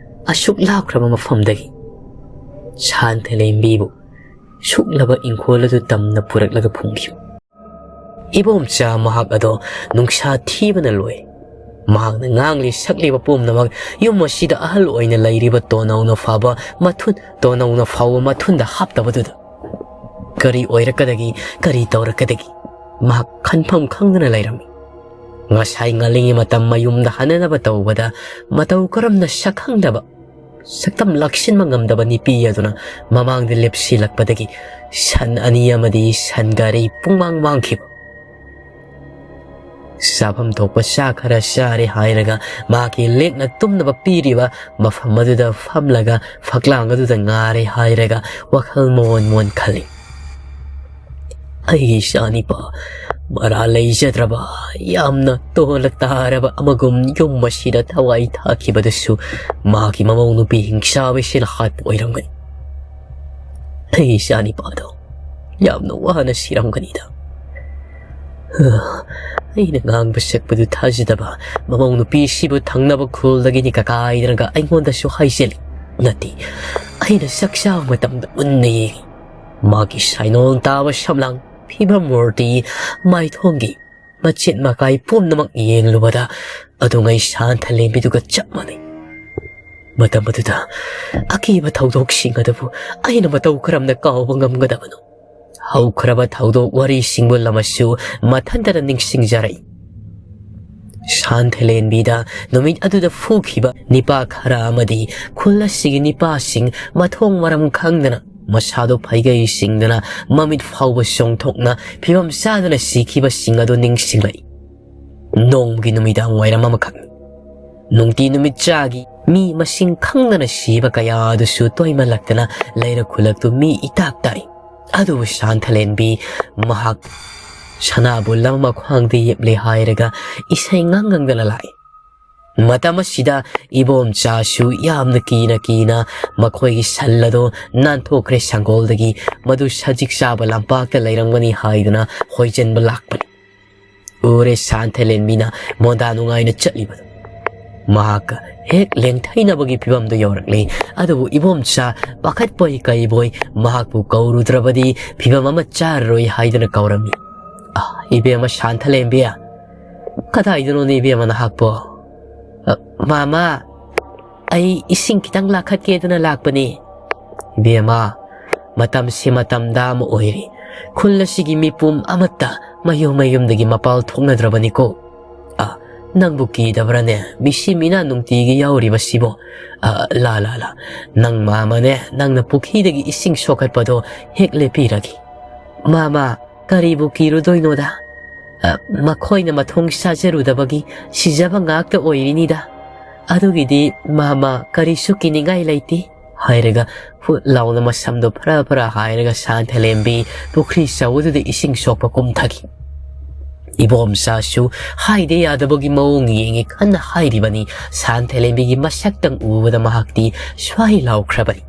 ꯑꯁꯨꯛ ꯂꯥꯞꯈ꯭ꯔꯕ ꯃꯐꯝꯗꯒꯤ ꯁꯥꯟꯊꯂꯦꯝꯕꯤꯕꯨ ꯁꯨꯛꯂꯕ ꯏꯪꯈꯣꯜ ꯑꯗꯨ ꯇꯝꯅ ꯄꯨꯔꯛꯂꯒ ꯐꯨꯝꯈꯤꯕ? ꯏꯕꯣꯝꯆꯥ ꯃꯍꯥꯛ ꯑꯗꯣ ꯅꯨꯡꯁꯥ ꯊꯤꯕꯅ ꯂꯣꯏ꯫ ꯃꯍꯥꯛꯅ ꯉꯥꯡꯂꯤ ꯁꯛꯂꯤꯕ ꯄꯨꯝꯅꯃꯛ ꯌꯨꯝ ꯑꯁꯤꯗ ꯑꯍꯜ ꯑꯣꯏꯅ ꯂꯩꯔꯤꯕ ꯇꯣꯅꯧꯅ ꯐꯥꯎꯕ ꯃꯊꯨꯟ, ꯇꯣꯅꯧꯅ ꯐꯥꯎꯕ ꯃꯊꯨꯟꯗ ꯍꯥꯞꯇꯕꯗꯨꯗ ꯀꯔꯤ ꯑꯣꯏꯔꯛꯀꯗꯒꯦ, ꯀꯔꯤ ꯇꯧꯔꯛꯀꯗꯒꯦ? ꯃꯍꯥꯛ ꯈꯟꯐꯝ ꯈꯪꯗꯅ ꯂꯩꯔꯝꯃꯤ꯫ ꯉꯁꯥꯏ ꯉꯜꯂꯤꯉꯩ ꯃꯇꯝ ꯃꯌꯨꯝꯗ ꯍꯟꯅꯅꯕ ꯇꯧꯕꯗ ꯃꯇꯧ ꯀꯔꯝꯅ ꯁꯛꯈꯪꯗꯕ, ꯁꯛꯇꯝ ꯂꯥꯛꯁꯤꯟꯕ ꯉꯝꯗꯕ ꯅꯨꯄꯤ ꯑꯗꯨꯅ ꯃꯃꯥꯡꯗ ꯂꯦꯞꯁꯤꯜꯂꯛꯄꯗꯒꯤ ꯁꯟ ꯑꯅꯤ ꯑꯃꯗꯤ ꯁꯟ ꯒꯥꯔꯤ ꯄꯨꯡꯃꯥꯡ ꯃꯥꯡꯈꯤꯕ꯫ ꯆꯥꯐꯝ ꯊꯣꯛꯄ ꯆꯥ ꯈꯔ ꯆꯥꯔꯦ ꯍꯥꯏꯔꯒ ꯃꯍꯥꯛꯀꯤ ꯂꯦꯛꯅ ꯇꯨꯝꯅꯕ ꯄꯤꯔꯤꯕ ꯃꯐꯝ ꯑꯗꯨꯗ ꯐꯝꯂꯒ ꯐꯛꯂꯥꯡ ꯑꯗꯨꯗ ꯉꯥꯔꯦ ꯍꯥꯏꯔꯒ ꯋꯥꯈꯜ ꯃꯣꯟ ꯃꯣꯟ ꯈꯜꯂꯤ꯫ ꯑꯩꯒꯤ ꯏꯆꯥꯅꯤꯄꯥ, ꯃꯔꯥ ꯂꯩꯖꯗ꯭ꯔꯕ, ꯌꯥꯝꯅ ꯇꯣꯜꯂ ꯇꯥꯔꯕ ꯑꯃꯒꯨꯝ ꯌꯨꯝ ꯑꯁꯤꯗ ꯊꯋꯥꯏ ꯊꯥꯈꯤꯕꯗꯨꯁꯨ ꯃꯥꯒꯤ ꯃꯃꯧ ꯅꯨꯄꯤ ꯍꯤꯡꯆꯥꯕꯤꯁꯤꯅ ꯍꯥꯠꯄ ꯑꯣꯏꯔꯝꯒꯅꯤ꯫ ꯑꯩꯒꯤ ꯏꯆꯥꯅꯤꯄꯥꯗꯣ ꯌꯥꯝꯅ ꯋꯥꯅ ꯁꯤꯔꯝꯒꯅꯤꯗ꯫ ꯑꯩꯅ ꯉꯥꯡꯕ ꯁꯛꯄꯗꯨ ꯊꯥꯖꯗꯕ ꯃꯃꯧ ꯅꯨꯄꯤꯁꯤꯕꯨ ꯊꯪꯅꯕ ꯈꯨꯜꯗꯒꯤꯅꯤ ꯀꯀꯥꯏꯗꯅꯒ ꯑꯩꯉꯣꯟꯗꯁꯨ ꯍꯥꯏꯖꯤꯜꯂꯤ꯫ ꯅꯠꯇꯦ, ꯑꯩꯅ ꯆꯥꯛ ꯆꯥꯕ ꯃꯇꯝꯗ ꯃꯨꯟꯅ ꯌꯦꯡꯉꯤ꯫ ꯃꯥꯒꯤ ꯁꯥꯏꯅꯣꯜ ꯇꯥꯕ ꯁꯝꯂꯥꯡ, ꯐꯤꯕꯝ ꯃꯨꯔꯇꯤ, ꯃꯥꯏꯊꯣꯡꯒꯤ ꯃꯆꯦꯠ ꯃꯀꯥꯏ ꯄꯨꯝꯅꯃꯛ ꯌꯦꯡꯂꯨꯕꯗ ꯑꯗꯨꯉꯩ ꯁꯥꯟꯊ ꯂꯦꯝꯕꯤꯗꯨꯒ ꯆꯞ ꯃꯥꯟꯅꯩ꯫ ꯃꯇꯝ ꯑꯗꯨꯗ ꯑꯀꯤꯕ ꯊꯧꯗꯣꯛꯁꯤꯡ ꯑꯗꯨꯕꯨ ꯑꯩꯅ ꯃꯇꯧ ꯀꯔꯝꯅ ꯀꯥꯎꯕ ꯉꯝꯒꯗꯕꯅꯣ? ꯍꯧꯈ꯭ꯔꯕ ꯊꯧꯗꯣꯛ ꯋꯥꯔꯤꯁꯤꯡꯕꯨ ꯂꯃꯁꯨ ꯃꯊꯟꯇꯅ ꯅꯤꯡꯁꯤꯡꯖꯔꯛꯏ꯫ ꯁꯥꯟꯊ ꯂꯦꯝꯕꯤꯗ ꯅꯨꯃꯤꯠ ꯑꯗꯨꯗ ꯐꯨꯈꯤꯕ ꯅꯤꯄꯥ ꯈꯔ ꯑꯃꯗꯤ ꯈꯨꯜ ꯑꯁꯤꯒꯤ ꯅꯤꯄꯥꯁꯤꯡ ꯃꯊꯣꯡ ꯃꯔꯝ ꯈꯪꯗꯅ ꯃꯁꯥꯗꯣ ꯐꯩꯒꯩ ꯆꯤꯡꯗꯅ ꯃꯃꯤꯠ ꯐꯥꯎꯕ ꯆꯣꯡꯊꯣꯛꯅ ꯐꯤꯕꯝ ꯆꯥꯗꯅ ꯁꯤꯈꯤꯕꯁꯤꯡ ꯑꯗꯨ ꯅꯤꯡꯁꯤꯡꯂꯛꯏ꯫ ꯅꯣꯡꯃꯒꯤ ꯅꯨꯃꯤꯗꯥꯡ ꯋꯥꯏꯔꯝ ꯑꯃꯈꯛꯅꯤ꯫ ꯅꯨꯡꯇꯤ ꯅꯨꯃꯤꯠ ꯆꯥꯒꯤ ꯃꯤ ꯃꯁꯤꯡ ꯈꯪꯗꯅ ꯁꯤꯕ ꯀꯌꯥ ꯑꯗꯨꯁꯨ ꯇꯣꯏꯃꯜꯂꯛꯇꯅ ꯂꯩꯔꯛ ꯈꯨꯜꯂꯛꯇꯨ ꯃꯤ ꯏꯇꯥꯛ ꯇꯥꯏ꯫ ꯑꯗꯨꯕꯨ ꯁꯥꯟꯊꯂꯦꯟꯕꯤ ꯃꯍꯥꯛ ꯁꯅꯥꯕꯨꯜ ꯑꯃ ꯃꯈ꯭ꯋꯥꯡꯗ ꯌꯦꯞꯂꯦ ꯍꯥꯏꯔꯒ ꯏꯁꯩ ꯉꯥꯡ ꯉꯪꯗꯅ ꯂꯥꯛꯏ꯫ ꯃꯇꯝ ꯑꯁꯤꯗ ꯏꯕꯣꯝꯆꯥꯁꯨ ꯌꯥꯝꯅ ꯀꯤꯅ ꯀꯤꯅ ꯃꯈꯣꯏꯒꯤ ꯁꯟ ꯑꯗꯣ ꯅꯥꯟꯊꯣꯛꯈ꯭ꯔꯦ ꯁꯪꯒꯣꯜꯗꯒꯤ, ꯃꯗꯨ ꯁꯖꯤꯛ ꯆꯥꯕ ꯂꯝꯄꯥꯛꯇ ꯂꯩꯔꯝꯒꯅꯤ ꯍꯥꯏꯗꯨꯅ ꯍꯣꯏꯖꯟꯕ ꯂꯥꯛꯄꯅꯤ꯫ ꯎꯔꯦ ꯁꯥꯟꯊꯂꯦꯟꯕꯤꯅ ꯃꯣꯟꯗꯥ ꯅꯨꯡꯉꯥꯏꯅ ꯆꯠꯂꯤꯕꯗꯨ꯫ ꯃꯍꯥꯛꯀ ꯍꯦꯛ ꯂꯦꯡꯊꯩꯅꯕꯒꯤ ꯐꯤꯕꯝꯗꯨ ꯌꯧꯔꯛꯂꯦ꯫ ꯑꯗꯨꯕꯨ ꯏꯕꯣꯝꯆꯥ ꯄꯥꯈꯠꯄꯣꯏ ꯀꯩꯕꯣꯏ ꯃꯍꯥꯛꯄꯨ ꯀꯧꯔꯨꯗ꯭ꯔꯕꯗꯤ ꯐꯤꯕꯝ ꯑꯃ ꯆꯥꯔꯔꯣꯏ ꯍꯥꯏꯗꯨꯅ ꯀꯧꯔꯝꯃꯤ꯫ "ꯑ, ꯏꯕꯦꯝꯃ ꯁꯥꯟꯊꯂꯦꯝꯕꯤ, ꯀꯗꯥꯏꯗꯅꯣꯅꯦ ꯏꯕꯦꯝꯃ ꯅꯍꯥꯛꯄꯣ?" "ꯑ, ꯃꯥꯃ, ꯑꯩ ꯏꯁꯤꯡ ꯈꯤꯇꯪ ꯂꯥꯛꯈꯠꯀꯦꯗꯅ ꯂꯥꯛꯄꯅꯦ꯫" "ꯏꯕꯦꯝꯃ, ꯃꯇꯝꯁꯤ ꯃꯇꯝꯗ ꯑꯃ ꯑꯣꯏꯔꯤ꯫ ꯈꯨꯜ ꯑꯁꯤꯒꯤ ꯃꯤꯄꯨꯝ ꯑꯃꯠꯇ ꯃꯌꯨꯝ ꯃꯌꯨꯝꯗꯒꯤ ꯃꯄꯥꯜ ꯊꯣꯛꯅꯗ꯭ꯔꯕꯅꯤꯀꯣ꯫ ꯑ, ꯅꯪꯕꯨ ꯀꯤꯗꯕ꯭ꯔꯥꯅꯦ? ꯃꯤꯁꯤ ꯃꯤꯅ ꯅꯨꯡꯇꯤꯒꯤ ꯌꯥꯎꯔꯤꯕꯁꯤꯕꯣ꯫ ꯑ, ꯂꯥ, ꯂꯥ, ꯂꯥ, ꯅꯪ ꯃꯥꯃꯅꯦ, ꯅꯪꯅ ꯄꯨꯈ꯭ꯔꯤꯗꯒꯤ ꯏꯁꯤꯡ ꯁꯣꯛꯀꯠꯄꯗꯣ ꯍꯦꯛ ꯂꯦꯞꯄꯤꯔꯒꯦ꯫" "ꯃꯥꯃ, ꯀꯔꯤꯕꯨ ꯀꯤꯔꯨꯗꯣꯏꯅꯣꯗ? ꯑ, ꯃꯈꯣꯏꯅ ꯃꯊꯣꯡ ꯆꯥꯖꯔꯨꯗꯕꯒꯤ ꯁꯤꯖꯕ ꯉꯥꯛꯇ ꯑꯣꯏꯔꯤꯅꯤꯗ꯫ ꯑꯗꯨꯒꯤꯗꯤ ꯃꯥꯃ ꯀꯔꯤꯁꯨ ꯀꯤꯅꯤꯡꯉꯥꯏ ꯂꯩꯇꯦ," ꯍꯥꯏꯔꯒ ꯍꯨꯠ ꯂꯥꯎꯅ ꯃꯁꯝꯗꯣ ꯐꯔꯥ ꯐꯔꯥ ꯍꯥꯏꯔꯒ ꯁꯥꯟꯊꯂꯦꯝꯕꯤ ꯄꯨꯈ꯭ꯔꯤ ꯆꯧꯕꯗꯨꯗ ꯏꯁꯤꯡ ꯁꯣꯛꯄ ꯀꯨꯝꯊꯈꯤ꯫ ꯏꯕꯣꯝꯆꯥꯁꯨ ꯍꯥꯏꯗ ꯌꯥꯗꯕꯒꯤ ꯃꯑꯣꯡ ꯌꯦꯡꯉꯤ ꯀꯟꯅ ꯍꯥꯏꯔꯤꯕꯅꯤ꯫ ꯁꯥꯟꯊꯂꯦꯝꯕꯤꯒꯤ ꯃꯁꯛꯇꯪ ꯎꯕꯗ ꯃꯍꯥꯛꯇꯤ ꯁ꯭ꯋꯥꯏ ꯂꯥꯎꯈ꯭ꯔꯕꯅꯤ꯫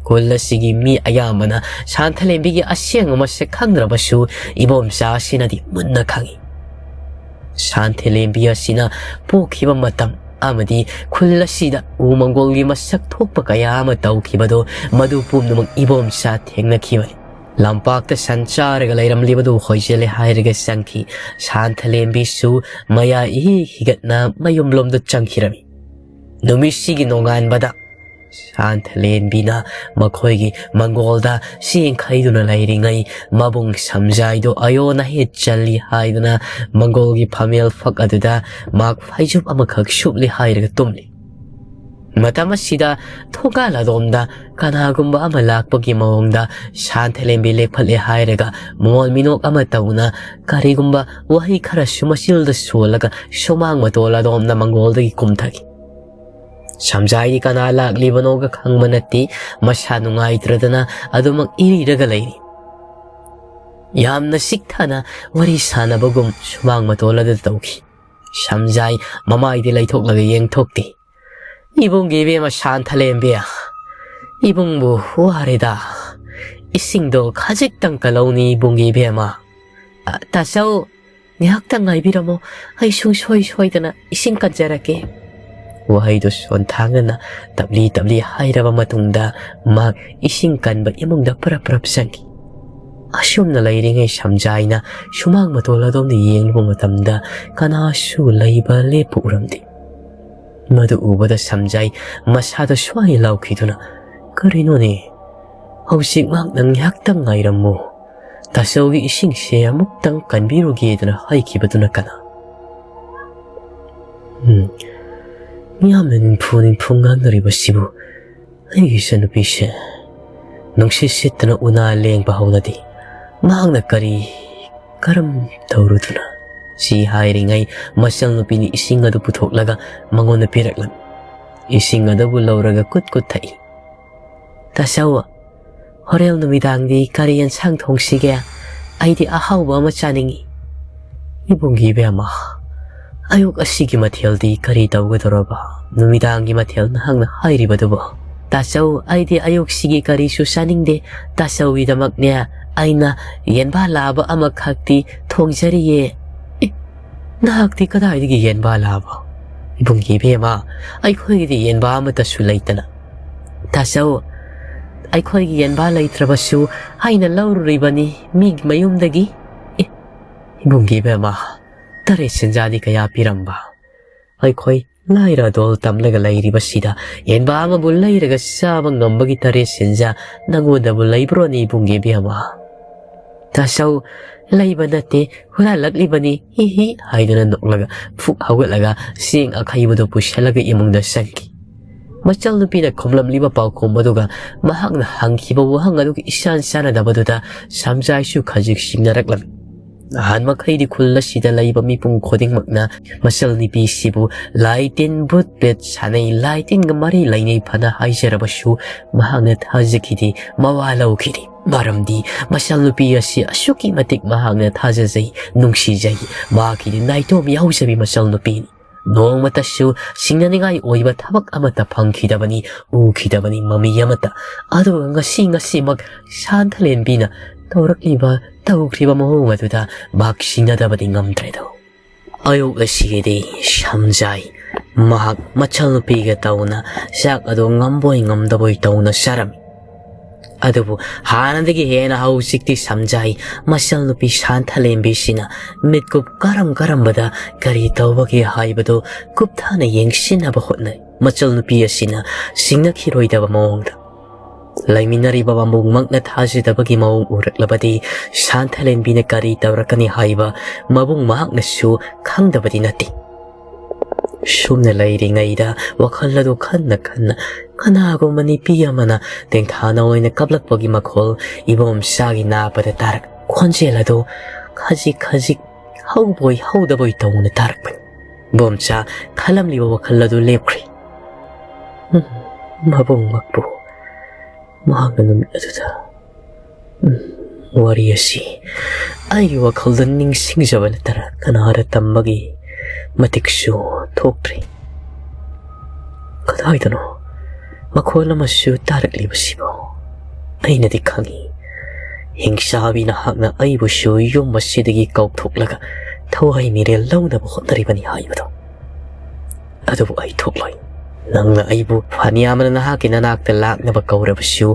ꯈꯨꯜ ꯑꯁꯤꯒꯤ ꯃꯤ ꯑꯌꯥꯝꯕꯅ ꯁꯥꯟꯊꯂꯦꯝꯕꯤꯒꯤ ꯑꯁꯦꯡꯕ ꯃꯁꯛ ꯈꯪꯗ꯭ꯔꯕꯁꯨ ꯏꯕꯣꯝꯆꯥ ꯑꯁꯤꯅꯗꯤ ꯃꯨꯟꯅ ꯈꯪꯏ꯫ ꯁꯥꯟꯊꯂꯦꯝꯕꯤ ꯑꯁꯤꯅ ꯄꯣꯛꯈꯤꯕ ꯃꯇꯝ ꯑꯃꯗꯤ ꯈꯨꯜ ꯑꯁꯤꯗ ꯎꯃꯪꯒꯣꯜꯒꯤ ꯃꯁꯛ ꯊꯣꯛꯄ ꯀꯌꯥ ꯑꯃ ꯇꯧꯈꯤꯕꯗꯣ, ꯃꯗꯨ ꯄꯨꯝꯅꯃꯛ ꯏꯕꯣꯝꯆꯥ ꯊꯦꯡꯅꯈꯤꯕꯅꯤ꯫ ꯂꯝꯄꯥꯛꯇ ꯁꯟ ꯆꯥꯔꯒ ꯂꯩꯔꯝꯂꯤꯕꯗꯨ ꯍꯣꯏꯖꯤꯜꯂꯦ ꯍꯥꯏꯔꯒ ꯆꯪꯈꯤ꯫ ꯁꯥꯟꯊꯂꯦꯝꯕꯤꯁꯨ ꯃꯌꯥ ꯏꯍꯤ ꯍꯤꯒꯠꯅ ꯃꯌꯨꯝꯂꯣꯝꯗ ꯆꯪꯈꯤꯔꯝꯃꯤ꯫ ꯅꯨꯃꯤꯠꯁꯤꯒꯤ ꯅꯣꯡꯉꯥꯟꯕꯗ ꯁꯥꯟꯊꯂꯦꯟꯕꯤꯅ ꯃꯈꯣꯏꯒꯤ ꯃꯪꯒꯣꯜꯗ ꯆꯦꯡ ꯈꯩꯗꯨꯅ ꯂꯩꯔꯤꯉꯩ, ꯃꯕꯨꯡ ꯁꯝꯖꯥꯏꯗꯨ ꯑꯌꯣꯟ ꯑꯍꯦꯠ ꯆꯜꯂꯤ ꯍꯥꯏꯗꯨꯅ ꯃꯪꯒꯣꯜꯒꯤ ꯐꯝꯃꯦꯜ ꯐꯛ ꯑꯗꯨꯗ ꯃꯍꯥꯛ ꯐꯩꯖꯨꯞ ꯑꯃꯈꯛ ꯁꯨꯞꯂꯤ ꯍꯥꯏꯔꯒ ꯇꯨꯝꯂꯤ꯫ ꯃꯇꯝ ꯑꯁꯤꯗ ꯊꯣꯡꯒꯥꯜ ꯑꯗꯣꯝꯗ ꯀꯅꯥꯒꯨꯝꯕ ꯑꯃ ꯂꯥꯛꯄꯒꯤ ꯃꯑꯣꯡꯗ ꯁꯥꯟꯊꯂꯦꯝꯕꯤ ꯂꯦꯞꯈꯠꯂꯦ ꯍꯥꯏꯔꯒ ꯃꯣꯜ ꯃꯤꯅꯣꯛ ꯑꯃ ꯇꯧꯅ ꯀꯔꯤꯒꯨꯝꯕ ꯋꯥꯍꯩ ꯈꯔꯁꯨ ꯃꯆꯤꯜꯗ ꯁꯣꯜꯂꯒ ꯁꯨꯃꯥꯡ ꯃꯇꯣꯜ ꯑꯗꯣꯝꯗ ꯃꯪꯒꯣꯜꯗꯒꯤ ꯀꯨꯝꯊꯈꯤ꯫ ꯁꯝꯖꯥꯏꯗꯤ ꯀꯅꯥ ꯂꯥꯛꯂꯤꯕꯅꯣꯒ ꯈꯪꯕ ꯅꯠꯇꯦ, ꯃꯁꯥ ꯅꯨꯡꯉꯥꯏꯇ꯭ꯔꯗꯅ ꯑꯗꯨꯃꯛ ꯏꯔꯤꯔꯒ ꯂꯩꯔꯤ꯫ ꯌꯥꯝꯅ ꯁꯤꯛꯊꯅ ꯋꯥꯔꯤ ꯁꯥꯟꯅꯕꯒꯨꯝ ꯁꯨꯃꯥꯡ ꯃꯇꯣꯜ ꯑꯗꯨ ꯇꯧꯈꯤ꯫ ꯁꯝꯖꯥꯏ ꯃꯃꯥꯏꯗꯤ ꯂꯩꯊꯣꯛꯂꯒ ꯌꯦꯡꯊꯣꯛꯇꯦ꯫ "ꯏꯕꯨꯡꯒꯤ ꯏꯕꯦꯝꯃ ꯁꯥꯟꯊꯂꯦꯝꯕꯤ, ꯏꯕꯨꯡꯕꯨ ꯋꯥꯔꯦꯗ꯫ ꯏꯁꯤꯡꯗꯣ ꯈꯖꯤꯛꯇꯪ ꯀꯜꯍꯧꯅꯤ ꯏꯕꯨꯡꯒꯤ ꯏꯕꯦꯝꯃ꯫ ꯑ, ꯇꯥꯆꯧ, ꯉꯥꯏꯍꯥꯛꯇꯪ ꯉꯥꯏꯕꯤꯔꯝꯃꯣ, ꯑꯩ ꯁꯨꯡꯁꯣꯏ ꯁꯣꯏꯗꯅ ꯏꯁꯤꯡ ꯀꯟꯖꯔꯛꯀꯦ"꯫ ꯋꯥꯍꯩꯗꯨ ꯁꯣꯟꯊꯥꯡꯅꯅ ꯇꯞꯂꯤ ꯇꯞꯂꯤ ꯍꯥꯏꯔꯕ ꯃꯇꯨꯡꯗ ꯃꯍꯥꯛ ꯏꯁꯤꯡ ꯀꯟꯕ ꯏꯃꯨꯡꯗ ꯄꯔꯞ ꯄꯔꯞ ꯆꯪꯈꯤ꯫ ꯑꯁꯨꯝꯅ ꯂꯩꯔꯤꯉꯩ ꯁꯝꯖꯥꯏꯅ ꯁꯨꯃꯥꯡ ꯃꯇꯣꯜ ꯑꯗꯣꯝꯗ ꯌꯦꯡꯂꯨꯕ ꯃꯇꯝꯗ ꯀꯅꯥꯁꯨ ꯂꯩꯕ ꯂꯦꯞꯄ ꯎꯔꯝꯗꯦ꯫ ꯃꯗꯨ ꯎꯕꯗ ꯁꯝꯖꯥꯏ ꯃꯁꯥꯗ ꯁ꯭ꯋꯥꯏ ꯂꯥꯎꯈꯤꯗꯨꯅ, "ꯀꯔꯤꯅꯣꯅꯦ? ꯍꯧꯖꯤꯛꯃꯛ ꯅꯪ ꯉꯥꯏꯍꯥꯛꯇꯪ ꯉꯥꯏꯔꯝꯃꯨ꯫ ꯇꯥꯆꯧꯒꯤ ꯏꯁꯤꯡꯁꯦ ꯑꯃꯨꯛꯇꯪ ꯀꯟꯕꯤꯔꯨꯒꯦꯗꯅ" ꯍꯥꯏꯈꯤꯕꯗꯨꯅ ꯀꯅꯥ? ꯎꯝ, ꯌꯥꯝꯅ ꯅꯤꯡꯐꯨ ꯅꯤꯡꯐꯨ ꯉꯥꯡꯅꯔꯤꯕꯁꯤꯕꯨ ꯑꯩꯒꯤ ꯏꯆꯟꯅꯨꯄꯤꯁꯦ ꯅꯨꯡꯁꯤꯠ ꯁꯤꯠꯇꯅ ꯎꯅꯥ ꯂꯦꯡꯕ ꯍꯧꯅꯗꯦ꯫ ꯃꯍꯥꯛꯅ ꯀꯔꯤ ꯀꯔꯝ ꯇꯧꯔꯨꯗꯨꯅ? ꯁꯤ ꯍꯥꯏꯔꯤꯉꯩ ꯃꯆꯜꯅꯨꯄꯤꯅ ꯏꯁꯤꯡ ꯑꯗꯨ ꯄꯨꯊꯣꯛꯂꯒ ꯃꯉꯣꯟꯗ ꯄꯤꯔꯛꯂꯝꯃꯤ꯫ ꯏꯁꯤꯡ ꯑꯗꯨꯕꯨ ꯂꯧꯔꯒ ꯀꯨꯠ ꯀꯨꯠ ꯊꯛꯏ꯫ "ꯇꯥꯆꯧ, ꯍꯣꯔꯦꯟ ꯅꯨꯃꯤꯗꯥꯡꯗꯤ ꯀꯔꯤ ꯌꯦꯟꯁꯥꯡ ꯊꯣꯡꯁꯤꯒꯦ? ꯑꯩꯗꯤ ꯑꯍꯥꯎꯕ ꯑꯃ ꯆꯥꯅꯤꯡꯏ"꯫ "ꯏꯕꯨꯡꯒꯤ ꯏꯕꯦꯝꯃ, ꯑꯌꯨꯛ ꯑꯁꯤꯒꯤ ꯃꯊꯦꯜꯗꯤ ꯀꯔꯤ ꯇꯧꯒꯗꯧꯔꯕ? ꯅꯨꯃꯤꯗꯥꯡꯒꯤ ꯃꯊꯦꯜ ꯅꯍꯥꯛꯅ ꯍꯥꯏꯔꯤꯕꯗꯨꯕꯨ?" "ꯇꯥꯆꯧ, ꯑꯩꯗꯤ ꯑꯌꯨꯛꯁꯤꯒꯤ ꯀꯔꯤꯁꯨ ꯆꯥꯅꯤꯡꯗꯦ꯫ ꯇꯥꯆꯧꯒꯤꯗꯃꯛꯅꯦ ꯑꯩꯅ ꯌꯦꯟꯕꯥ ꯂꯥꯕ ꯑꯃꯈꯛꯇꯤ ꯊꯣꯡꯖꯔꯤꯌꯦ"꯫ "ꯑꯦ, ꯅꯍꯥꯛꯇꯤ ꯀꯗꯥꯏꯗꯒꯤ ꯌꯦꯟꯕꯥ ꯂꯥꯕ? ꯏꯕꯨꯡꯒꯤ ꯏꯕꯦꯝꯃ, ꯑꯩꯈꯣꯏꯒꯤꯗꯤ ꯌꯦꯟꯕꯥ ꯑꯃꯠꯇꯁꯨ ꯂꯩꯇꯅ"꯫ "ꯇꯥꯆꯧ, ꯑꯩꯈꯣꯏꯒꯤ ꯌꯦꯟꯕꯥ ꯂꯩꯇ꯭ꯔꯕꯁꯨ ꯑꯩꯅ ꯂꯧꯔꯨꯔꯤꯕꯅꯤ ꯃꯤꯒꯤ ꯃꯌꯨꯝꯗꯒꯤ"꯫ "ꯑꯦ, ꯏꯕꯨꯡꯒꯤ ꯏꯕꯦꯝꯃ, ꯇꯔꯦꯠ ꯁꯦꯟꯖꯥꯗꯤ ꯀꯌꯥ ꯄꯤꯔꯝꯕ? ꯑꯩꯈꯣꯏ ꯂꯥꯏꯔ ꯗꯣꯜ ꯇꯝꯂꯒ ꯂꯩꯔꯤꯕꯁꯤꯗ ꯌꯦꯟꯕꯥ ꯑꯃꯕꯨ ꯂꯩꯔꯒ ꯆꯥꯕ ꯉꯝꯕꯒꯤ ꯇꯔꯦꯠ ꯁꯦꯟꯖꯥ ꯅꯉꯣꯟꯗꯕꯨ ꯂꯩꯕ꯭ꯔꯣꯅꯦ ꯏꯕꯨꯡꯒꯤ ꯏꯕꯦꯝꯃ?" "ꯇꯥꯆꯧ, ꯂꯩꯕ ꯅꯠꯇꯦ, ꯍꯨꯔꯥꯜꯂꯛꯂꯤꯕꯅꯤ, ꯍꯤ ꯍꯤ" ꯍꯥꯏꯗꯨꯅ ꯅꯣꯛꯂꯒ ꯐꯨꯛ ꯍꯧꯒꯠꯂꯒ ꯆꯦꯡ ꯑꯈꯩꯕꯗꯨ ꯄꯨꯁꯜꯂꯒ ꯏꯃꯨꯡꯗ ꯆꯪꯈꯤ꯫ ꯃꯆꯜꯅꯨꯄꯤꯅ ꯈꯨꯝꯂꯝꯂꯤꯕ ꯄꯥꯎꯈꯨꯝ ꯑꯗꯨꯒ ꯃꯍꯥꯛꯅ ꯍꯪꯈꯤꯕ ꯋꯥꯍꯪ ꯑꯗꯨꯒ ꯏꯆꯥꯟ ꯆꯥꯟꯅꯗꯕꯗꯨꯗ ꯁꯝꯖꯥꯏꯁꯨ ꯈꯖꯤꯛ ꯁꯤꯡꯅꯔꯛꯂꯝꯃꯤ꯫ ꯅꯍꯥꯟ ꯃꯈꯩꯗꯤ ꯈꯨꯜ ꯑꯁꯤꯗ ꯂꯩꯕ ꯃꯤꯄꯨꯝ ꯈꯨꯗꯤꯡꯃꯛꯅ ꯃꯆꯜꯅꯨꯄꯤꯁꯤꯕꯨ ꯂꯥꯏ ꯇꯤꯟ, ꯚꯨꯠ ꯄ꯭ꯔꯦꯠ ꯁꯥꯟꯅꯩ, ꯂꯥꯏ ꯇꯤꯟꯒ ꯃꯔꯤ ꯂꯩꯅꯩ ꯐꯅ ꯍꯥꯏꯖꯔꯕꯁꯨ ꯃꯍꯥꯛꯅ ꯊꯥꯖꯈꯤꯗꯦ, ꯃꯋꯥ ꯂꯧꯈꯤꯗꯦ꯫ ꯃꯔꯝꯗꯤ ꯃꯆꯜꯅꯨꯄꯤ ꯑꯁꯤ ꯑꯁꯨꯛꯀꯤ ꯃꯇꯤꯛ ꯃꯍꯥꯛꯅ ꯊꯥꯖꯖꯩ, ꯅꯨꯡꯁꯤꯖꯩ꯫ ꯃꯍꯥꯛꯀꯤꯗꯤ ꯅꯥꯏꯇꯣꯝ ꯌꯥꯎꯖꯕꯤ ꯃꯆꯜꯅꯨꯄꯤꯅꯤ꯫ ꯅꯣꯡꯃꯇꯁꯨ ꯁꯤꯡꯅꯅꯤꯡꯉꯥꯏ ꯑꯣꯏꯕ ꯊꯕꯛ ꯑꯃꯠꯇ ꯐꯪꯈꯤꯗꯕꯅꯤ, ꯎꯈꯤꯗꯕꯅꯤ ꯃꯃꯤ ꯑꯃꯠꯇ꯫ ꯑꯗꯨꯒ ꯉꯁꯤ, ꯉꯁꯤꯃꯛ ꯁꯥꯟꯊꯂꯦꯟꯕꯤꯅ ꯇꯧꯔꯛꯂꯤꯕ, ꯇꯧꯈ꯭ꯔꯤꯕ ꯃꯑꯣꯡ ꯑꯗꯨꯗ ꯃꯍꯥꯛ ꯁꯤꯡꯅꯗꯕꯗꯤ ꯉꯝꯗ꯭ꯔꯦꯗꯣ꯫ ꯑꯌꯨꯛ ꯑꯁꯤꯒꯤꯗꯤ ꯁꯝꯖꯥꯏ ꯃꯍꯥꯛ ꯃꯆꯜꯅꯨꯄꯤꯒ ꯇꯧꯅ ꯆꯥꯛ ꯑꯗꯨ ꯉꯝꯕꯣꯏ ꯉꯝꯗꯕꯣꯏ ꯇꯧꯅ ꯆꯥꯔꯝꯃꯤ꯫ ꯑꯗꯨꯕꯨ ꯍꯥꯟꯅꯗꯒꯤ ꯍꯦꯟꯅ ꯍꯧꯖꯤꯛꯇꯤ ꯁꯝꯖꯥꯏ ꯃꯆꯜꯅꯨꯄꯤ ꯁꯥꯟꯊꯂꯦꯝꯕꯤꯁꯤꯅ ꯃꯤꯠꯀꯨꯞ ꯀꯔꯝ ꯀꯔꯝꯕꯗ ꯀꯔꯤ ꯇꯧꯕꯒꯦ ꯍꯥꯏꯕꯗꯨ ꯀꯨꯞꯊꯅ ꯌꯦꯡꯁꯤꯟꯅꯕ ꯍꯣꯠꯅꯩ꯫ ꯃꯆꯜꯅꯨꯄꯤ ꯑꯁꯤꯅ ꯁꯤꯡꯅꯈꯤꯔꯣꯏꯗꯕ ꯃꯑꯣꯡꯗ꯫ ꯂꯩꯃꯤꯟꯅꯔꯤꯕ ꯃꯕꯨꯡꯃꯛꯅ ꯊꯥꯖꯗꯕꯒꯤ ꯃꯑꯣꯡ ꯎꯔꯛꯂꯕꯗꯤ ꯁꯥꯟꯊꯂꯦꯝꯕꯤꯅ ꯀꯔꯤ ꯇꯧꯔꯛꯀꯅꯤ ꯍꯥꯏꯕ ꯃꯕꯨꯡ ꯃꯍꯥꯛꯅꯁꯨ ꯈꯪꯗꯕꯗꯤ ꯅꯠꯇꯦ꯫ ꯁꯨꯝꯅ ꯂꯩꯔꯤꯉꯩꯗ ꯋꯥꯈꯜ ꯑꯗꯨ ꯈꯟꯅ ꯈꯟꯅ ꯀꯅꯥꯒꯨꯝꯕ ꯅꯨꯄꯤ ꯑꯃꯅ ꯇꯦꯡꯊꯥꯅ ꯑꯣꯏꯅ ꯀꯞꯂꯛꯄꯒꯤ ꯃꯈꯣꯜ ꯏꯕꯣꯝꯆꯥꯒꯤ ꯅꯥꯄꯗ ꯇꯥꯔꯛ꯫ ꯈꯣꯟꯖꯦꯜ ꯑꯗꯨ ꯈꯖꯤꯛ ꯈꯖꯤꯛ ꯍꯧꯕꯣꯏ ꯍꯧꯗꯕꯣꯏ ꯇꯧꯅ ꯇꯥꯔꯛꯄꯅꯤ꯫ ꯏꯕꯣꯝꯆꯥ ꯈꯜꯂꯝꯂꯤꯕ ꯋꯥꯈꯜ ꯑꯗꯨ ꯂꯦꯞꯈ꯭ꯔꯦ꯫ ꯎꯝ, ꯃꯕꯨꯡꯃꯛꯄꯨ ꯃꯍꯥꯛꯅ ꯅꯨꯃꯤꯠ ꯑꯗꯨꯗ, ꯎꯝ, ꯋꯥꯔꯤ ꯑꯁꯤ ꯑꯩꯒꯤ ꯋꯥꯈꯜꯗ ꯅꯤꯡꯁꯤꯡꯖꯕ ꯅꯠꯇꯅ ꯀꯅꯥꯗ ꯇꯝꯕꯒꯤ ꯃꯇꯤꯛꯁꯨ ꯊꯣꯛꯇ꯭ꯔꯤ꯫ ꯀꯗꯥꯏꯗꯅꯣ ꯃꯈꯣꯜ ꯑꯃꯁꯨ ꯇꯥꯔꯛꯂꯤꯕꯁꯤꯕꯣ? ꯑꯩꯅꯗꯤ ꯈꯪꯏ, ꯍꯤꯡꯆꯥꯕꯤ ꯅꯍꯥꯛꯅ ꯑꯩꯕꯨꯁꯨ ꯌꯨꯝ ꯑꯁꯤꯗꯒꯤ ꯀꯧꯊꯣꯛꯂꯒ ꯊꯋꯥꯏ ꯃꯤꯔꯦꯜ ꯂꯧꯅꯕ ꯍꯣꯠꯅꯔꯤꯕꯅꯤ ꯍꯥꯏꯕꯗꯣ꯫ ꯑꯗꯨꯕꯨ ꯑꯩ ꯊꯣꯛꯂꯣꯏ꯫ ꯅꯪꯅ ꯑꯩꯕꯨ ꯐꯅꯌꯥꯝꯅ ꯅꯍꯥꯛꯀꯤ ꯅꯅꯥꯛꯇ ꯂꯥꯛꯅꯕ ꯀꯧꯔꯕꯁꯨ,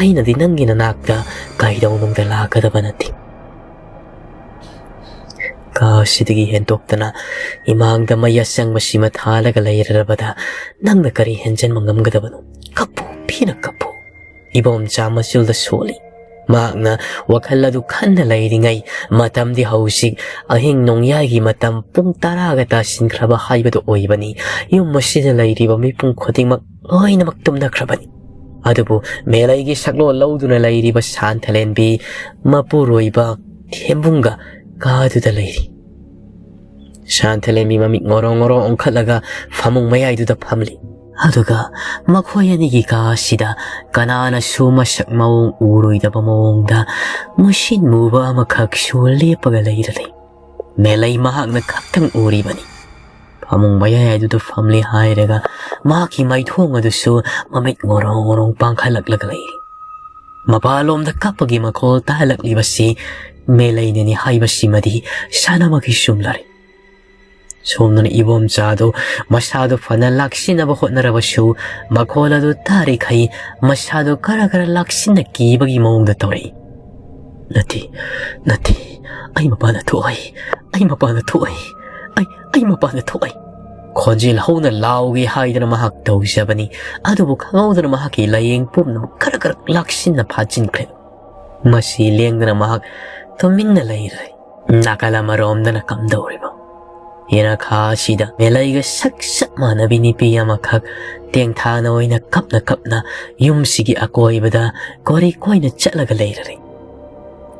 ꯑꯩꯅꯗꯤ ꯅꯪꯒꯤ ꯅꯅꯥꯛꯇ ꯀꯩꯗꯧꯅꯨꯡꯗ ꯂꯥꯛꯀꯗꯕ ꯅꯠꯇꯦ꯫ ꯀꯥ ꯑꯁꯤꯗꯒꯤ ꯍꯦꯟꯗꯣꯛꯇꯅ ꯏꯃꯥꯡꯗ ꯃꯩ ꯑꯁꯪꯕꯁꯤꯃ ꯊꯥꯜꯂꯒ ꯂꯩꯔꯔꯕꯗ ꯅꯪꯅ ꯀꯔꯤ ꯍꯦꯟꯖꯟꯕ ꯉꯝꯒꯗꯕꯅꯣ? ꯀꯞꯄꯨ, ꯄꯦꯟꯅ ꯀꯞꯄꯨ꯫ ꯏꯕꯣꯝꯆꯥ ꯃꯆꯨꯜꯗ ꯁꯣꯜꯂꯤ꯫ ꯃꯍꯥꯛꯅ ꯋꯥꯈꯜ ꯑꯗꯨ ꯈꯟꯅ ꯂꯩꯔꯤꯉꯩ, ꯃꯇꯝꯗꯤ ꯍꯧꯖꯤꯛ ꯑꯍꯤꯡ ꯅꯣꯡꯌꯥꯏꯒꯤ ꯃꯇꯝ ꯄꯨꯡ ꯇꯔꯥꯒ ꯇꯥꯁꯤꯟꯈ꯭ꯔꯕ ꯍꯥꯏꯕꯗꯨ ꯑꯣꯏꯕꯅꯤ꯫ ꯌꯨꯝ ꯑꯁꯤꯗ ꯂꯩꯔꯤꯕ ꯃꯤꯄꯨꯝ ꯈꯨꯗꯤꯡꯃꯛ ꯂꯣꯏꯅꯃꯛ ꯇꯨꯝꯅꯈ꯭ꯔꯕꯅꯤ꯫ ꯑꯗꯨꯕꯨ ꯃꯦꯂꯩꯒꯤ ꯁꯛꯂꯣꯟ ꯂꯧꯗꯨꯅ ꯂꯩꯔꯤꯕ ꯁꯥꯟꯊꯂꯦꯟꯕꯤ ꯃꯄꯨꯔꯣꯏꯕ ꯊꯦꯝꯕꯨꯡꯒ ꯀꯥꯗꯨꯗ ꯂꯩꯔꯤ꯫ ꯁꯥꯟꯊꯂꯦꯟꯕꯤ ꯃꯃꯤꯠ ꯉꯣꯔꯣꯡ ꯉꯣꯔꯣꯡ ꯑꯣꯟꯈꯠꯂꯒ ꯐꯃꯨꯡ ꯃꯌꯥꯏꯗꯨꯗ ꯐꯝꯂꯤ꯫ ꯑꯗꯨꯒ ꯃꯈꯣꯏ ꯑꯅꯤꯒꯤ ꯀꯥ ꯑꯁꯤꯗ ꯀꯅꯥꯅꯁꯨ ꯃꯁꯛ ꯃꯑꯣꯡ ꯎꯔꯣꯏꯗꯕ ꯃꯑꯣꯡꯗ ꯃꯨꯁꯤꯟ ꯃꯨꯕ ꯑꯃꯈꯛꯁꯨ ꯂꯦꯞꯄꯒ ꯂꯩꯔ ꯂꯩ꯫ ꯃꯦꯂꯩ ꯃꯍꯥꯛꯅ ꯈꯛꯇꯪ ꯎꯔꯤꯕꯅꯤ꯫ ꯐꯃꯨꯡ ꯃꯌꯥꯏ ꯑꯗꯨꯗ ꯐꯝꯂꯤ ꯍꯥꯏꯔꯒ ꯃꯍꯥꯛꯀꯤ ꯃꯥꯏꯊꯣꯡ ꯑꯗꯨꯁꯨ ꯃꯃꯤꯠ ꯉꯣꯔꯣꯡ ꯉꯣꯔꯣꯡ ꯄꯥꯡꯈꯠꯂꯛꯂꯒ ꯂꯩꯔꯤ꯫ ꯃꯄꯥꯟꯂꯣꯝꯗ ꯀꯞꯄꯒꯤ ꯃꯈꯣꯜ ꯇꯥꯍꯜꯂꯛꯂꯤꯕꯁꯤ ꯃꯦꯂꯩꯅꯅꯤ ꯍꯥꯏꯕꯁꯤꯃꯗꯤ ꯁꯥꯟꯅꯃꯛꯀꯤ ꯆꯨꯝꯂꯔꯦ꯫ ꯁꯣꯝꯗꯅ ꯏꯕꯣꯝꯆꯥꯗꯨ ꯃꯁꯥꯗꯨ ꯐꯅ ꯂꯥꯛꯁꯤꯟꯅꯕ ꯍꯣꯠꯅꯔꯕꯁꯨ ꯃꯈꯣꯜ ꯑꯗꯨ ꯇꯥꯔꯤꯈꯩ ꯃꯁꯥꯗꯨ ꯈꯔ ꯈꯔ ꯂꯥꯛꯁꯤꯟꯅ ꯀꯤꯕꯒꯤ ꯃꯑꯣꯡꯗ ꯇꯧꯔꯛꯏ꯫ "ꯅꯠꯇꯦ, ꯅꯠꯇꯦ, ꯑꯩ ꯃꯄꯥꯟꯗ ꯊꯣꯛꯑꯣꯏ, ꯑꯩ ꯃꯄꯥꯟꯗ ꯊꯣꯛꯑꯣꯏ, ꯑꯩ, ꯑꯩ ꯃꯄꯥꯟꯗ ꯊꯣꯛꯑꯣꯏ!" ꯈꯣꯟꯖꯦꯜ ꯍꯧꯅ ꯂꯥꯎꯒꯦ ꯍꯥꯏꯗꯅ ꯃꯍꯥꯛ ꯇꯧꯖꯕꯅꯤ꯫ ꯑꯗꯨꯕꯨ ꯈꯪꯍꯧꯗꯅ ꯃꯍꯥꯛꯀꯤ ꯂꯥꯏꯌꯦꯡ ꯄꯨꯝꯅꯃꯛ ꯈꯔ ꯈꯔ ꯂꯥꯛꯁꯤꯟꯅ ꯐꯥꯖꯤꯟꯈ꯭ꯔꯦ꯫ ꯃꯁꯤ ꯂꯦꯡꯗꯅ ꯃꯍꯥꯛ ꯇꯨꯃꯤꯟꯅ ꯂꯩꯔꯦ꯫ ꯅꯥꯀꯜ ꯑꯃꯔꯣꯝꯗꯅ ꯀꯝꯗꯧꯔꯤꯕ? ꯌꯦꯅꯈꯥ ꯑꯁꯤꯗ ꯃꯦꯂꯩꯒ ꯁꯛ ꯆꯞ ꯃꯥꯟꯅꯕꯤ ꯅꯨꯄꯤ ꯑꯃꯈꯛ ꯇꯦꯡꯊꯥꯅ ꯑꯣꯏꯅ ꯀꯞꯅ ꯀꯞꯅ ꯌꯨꯝꯁꯤꯒꯤ ꯑꯀꯣꯏꯕꯗ ꯀꯣꯔꯤ ꯀꯣꯏꯅ ꯆꯠꯂꯒ ꯂꯩꯔꯔꯦ꯫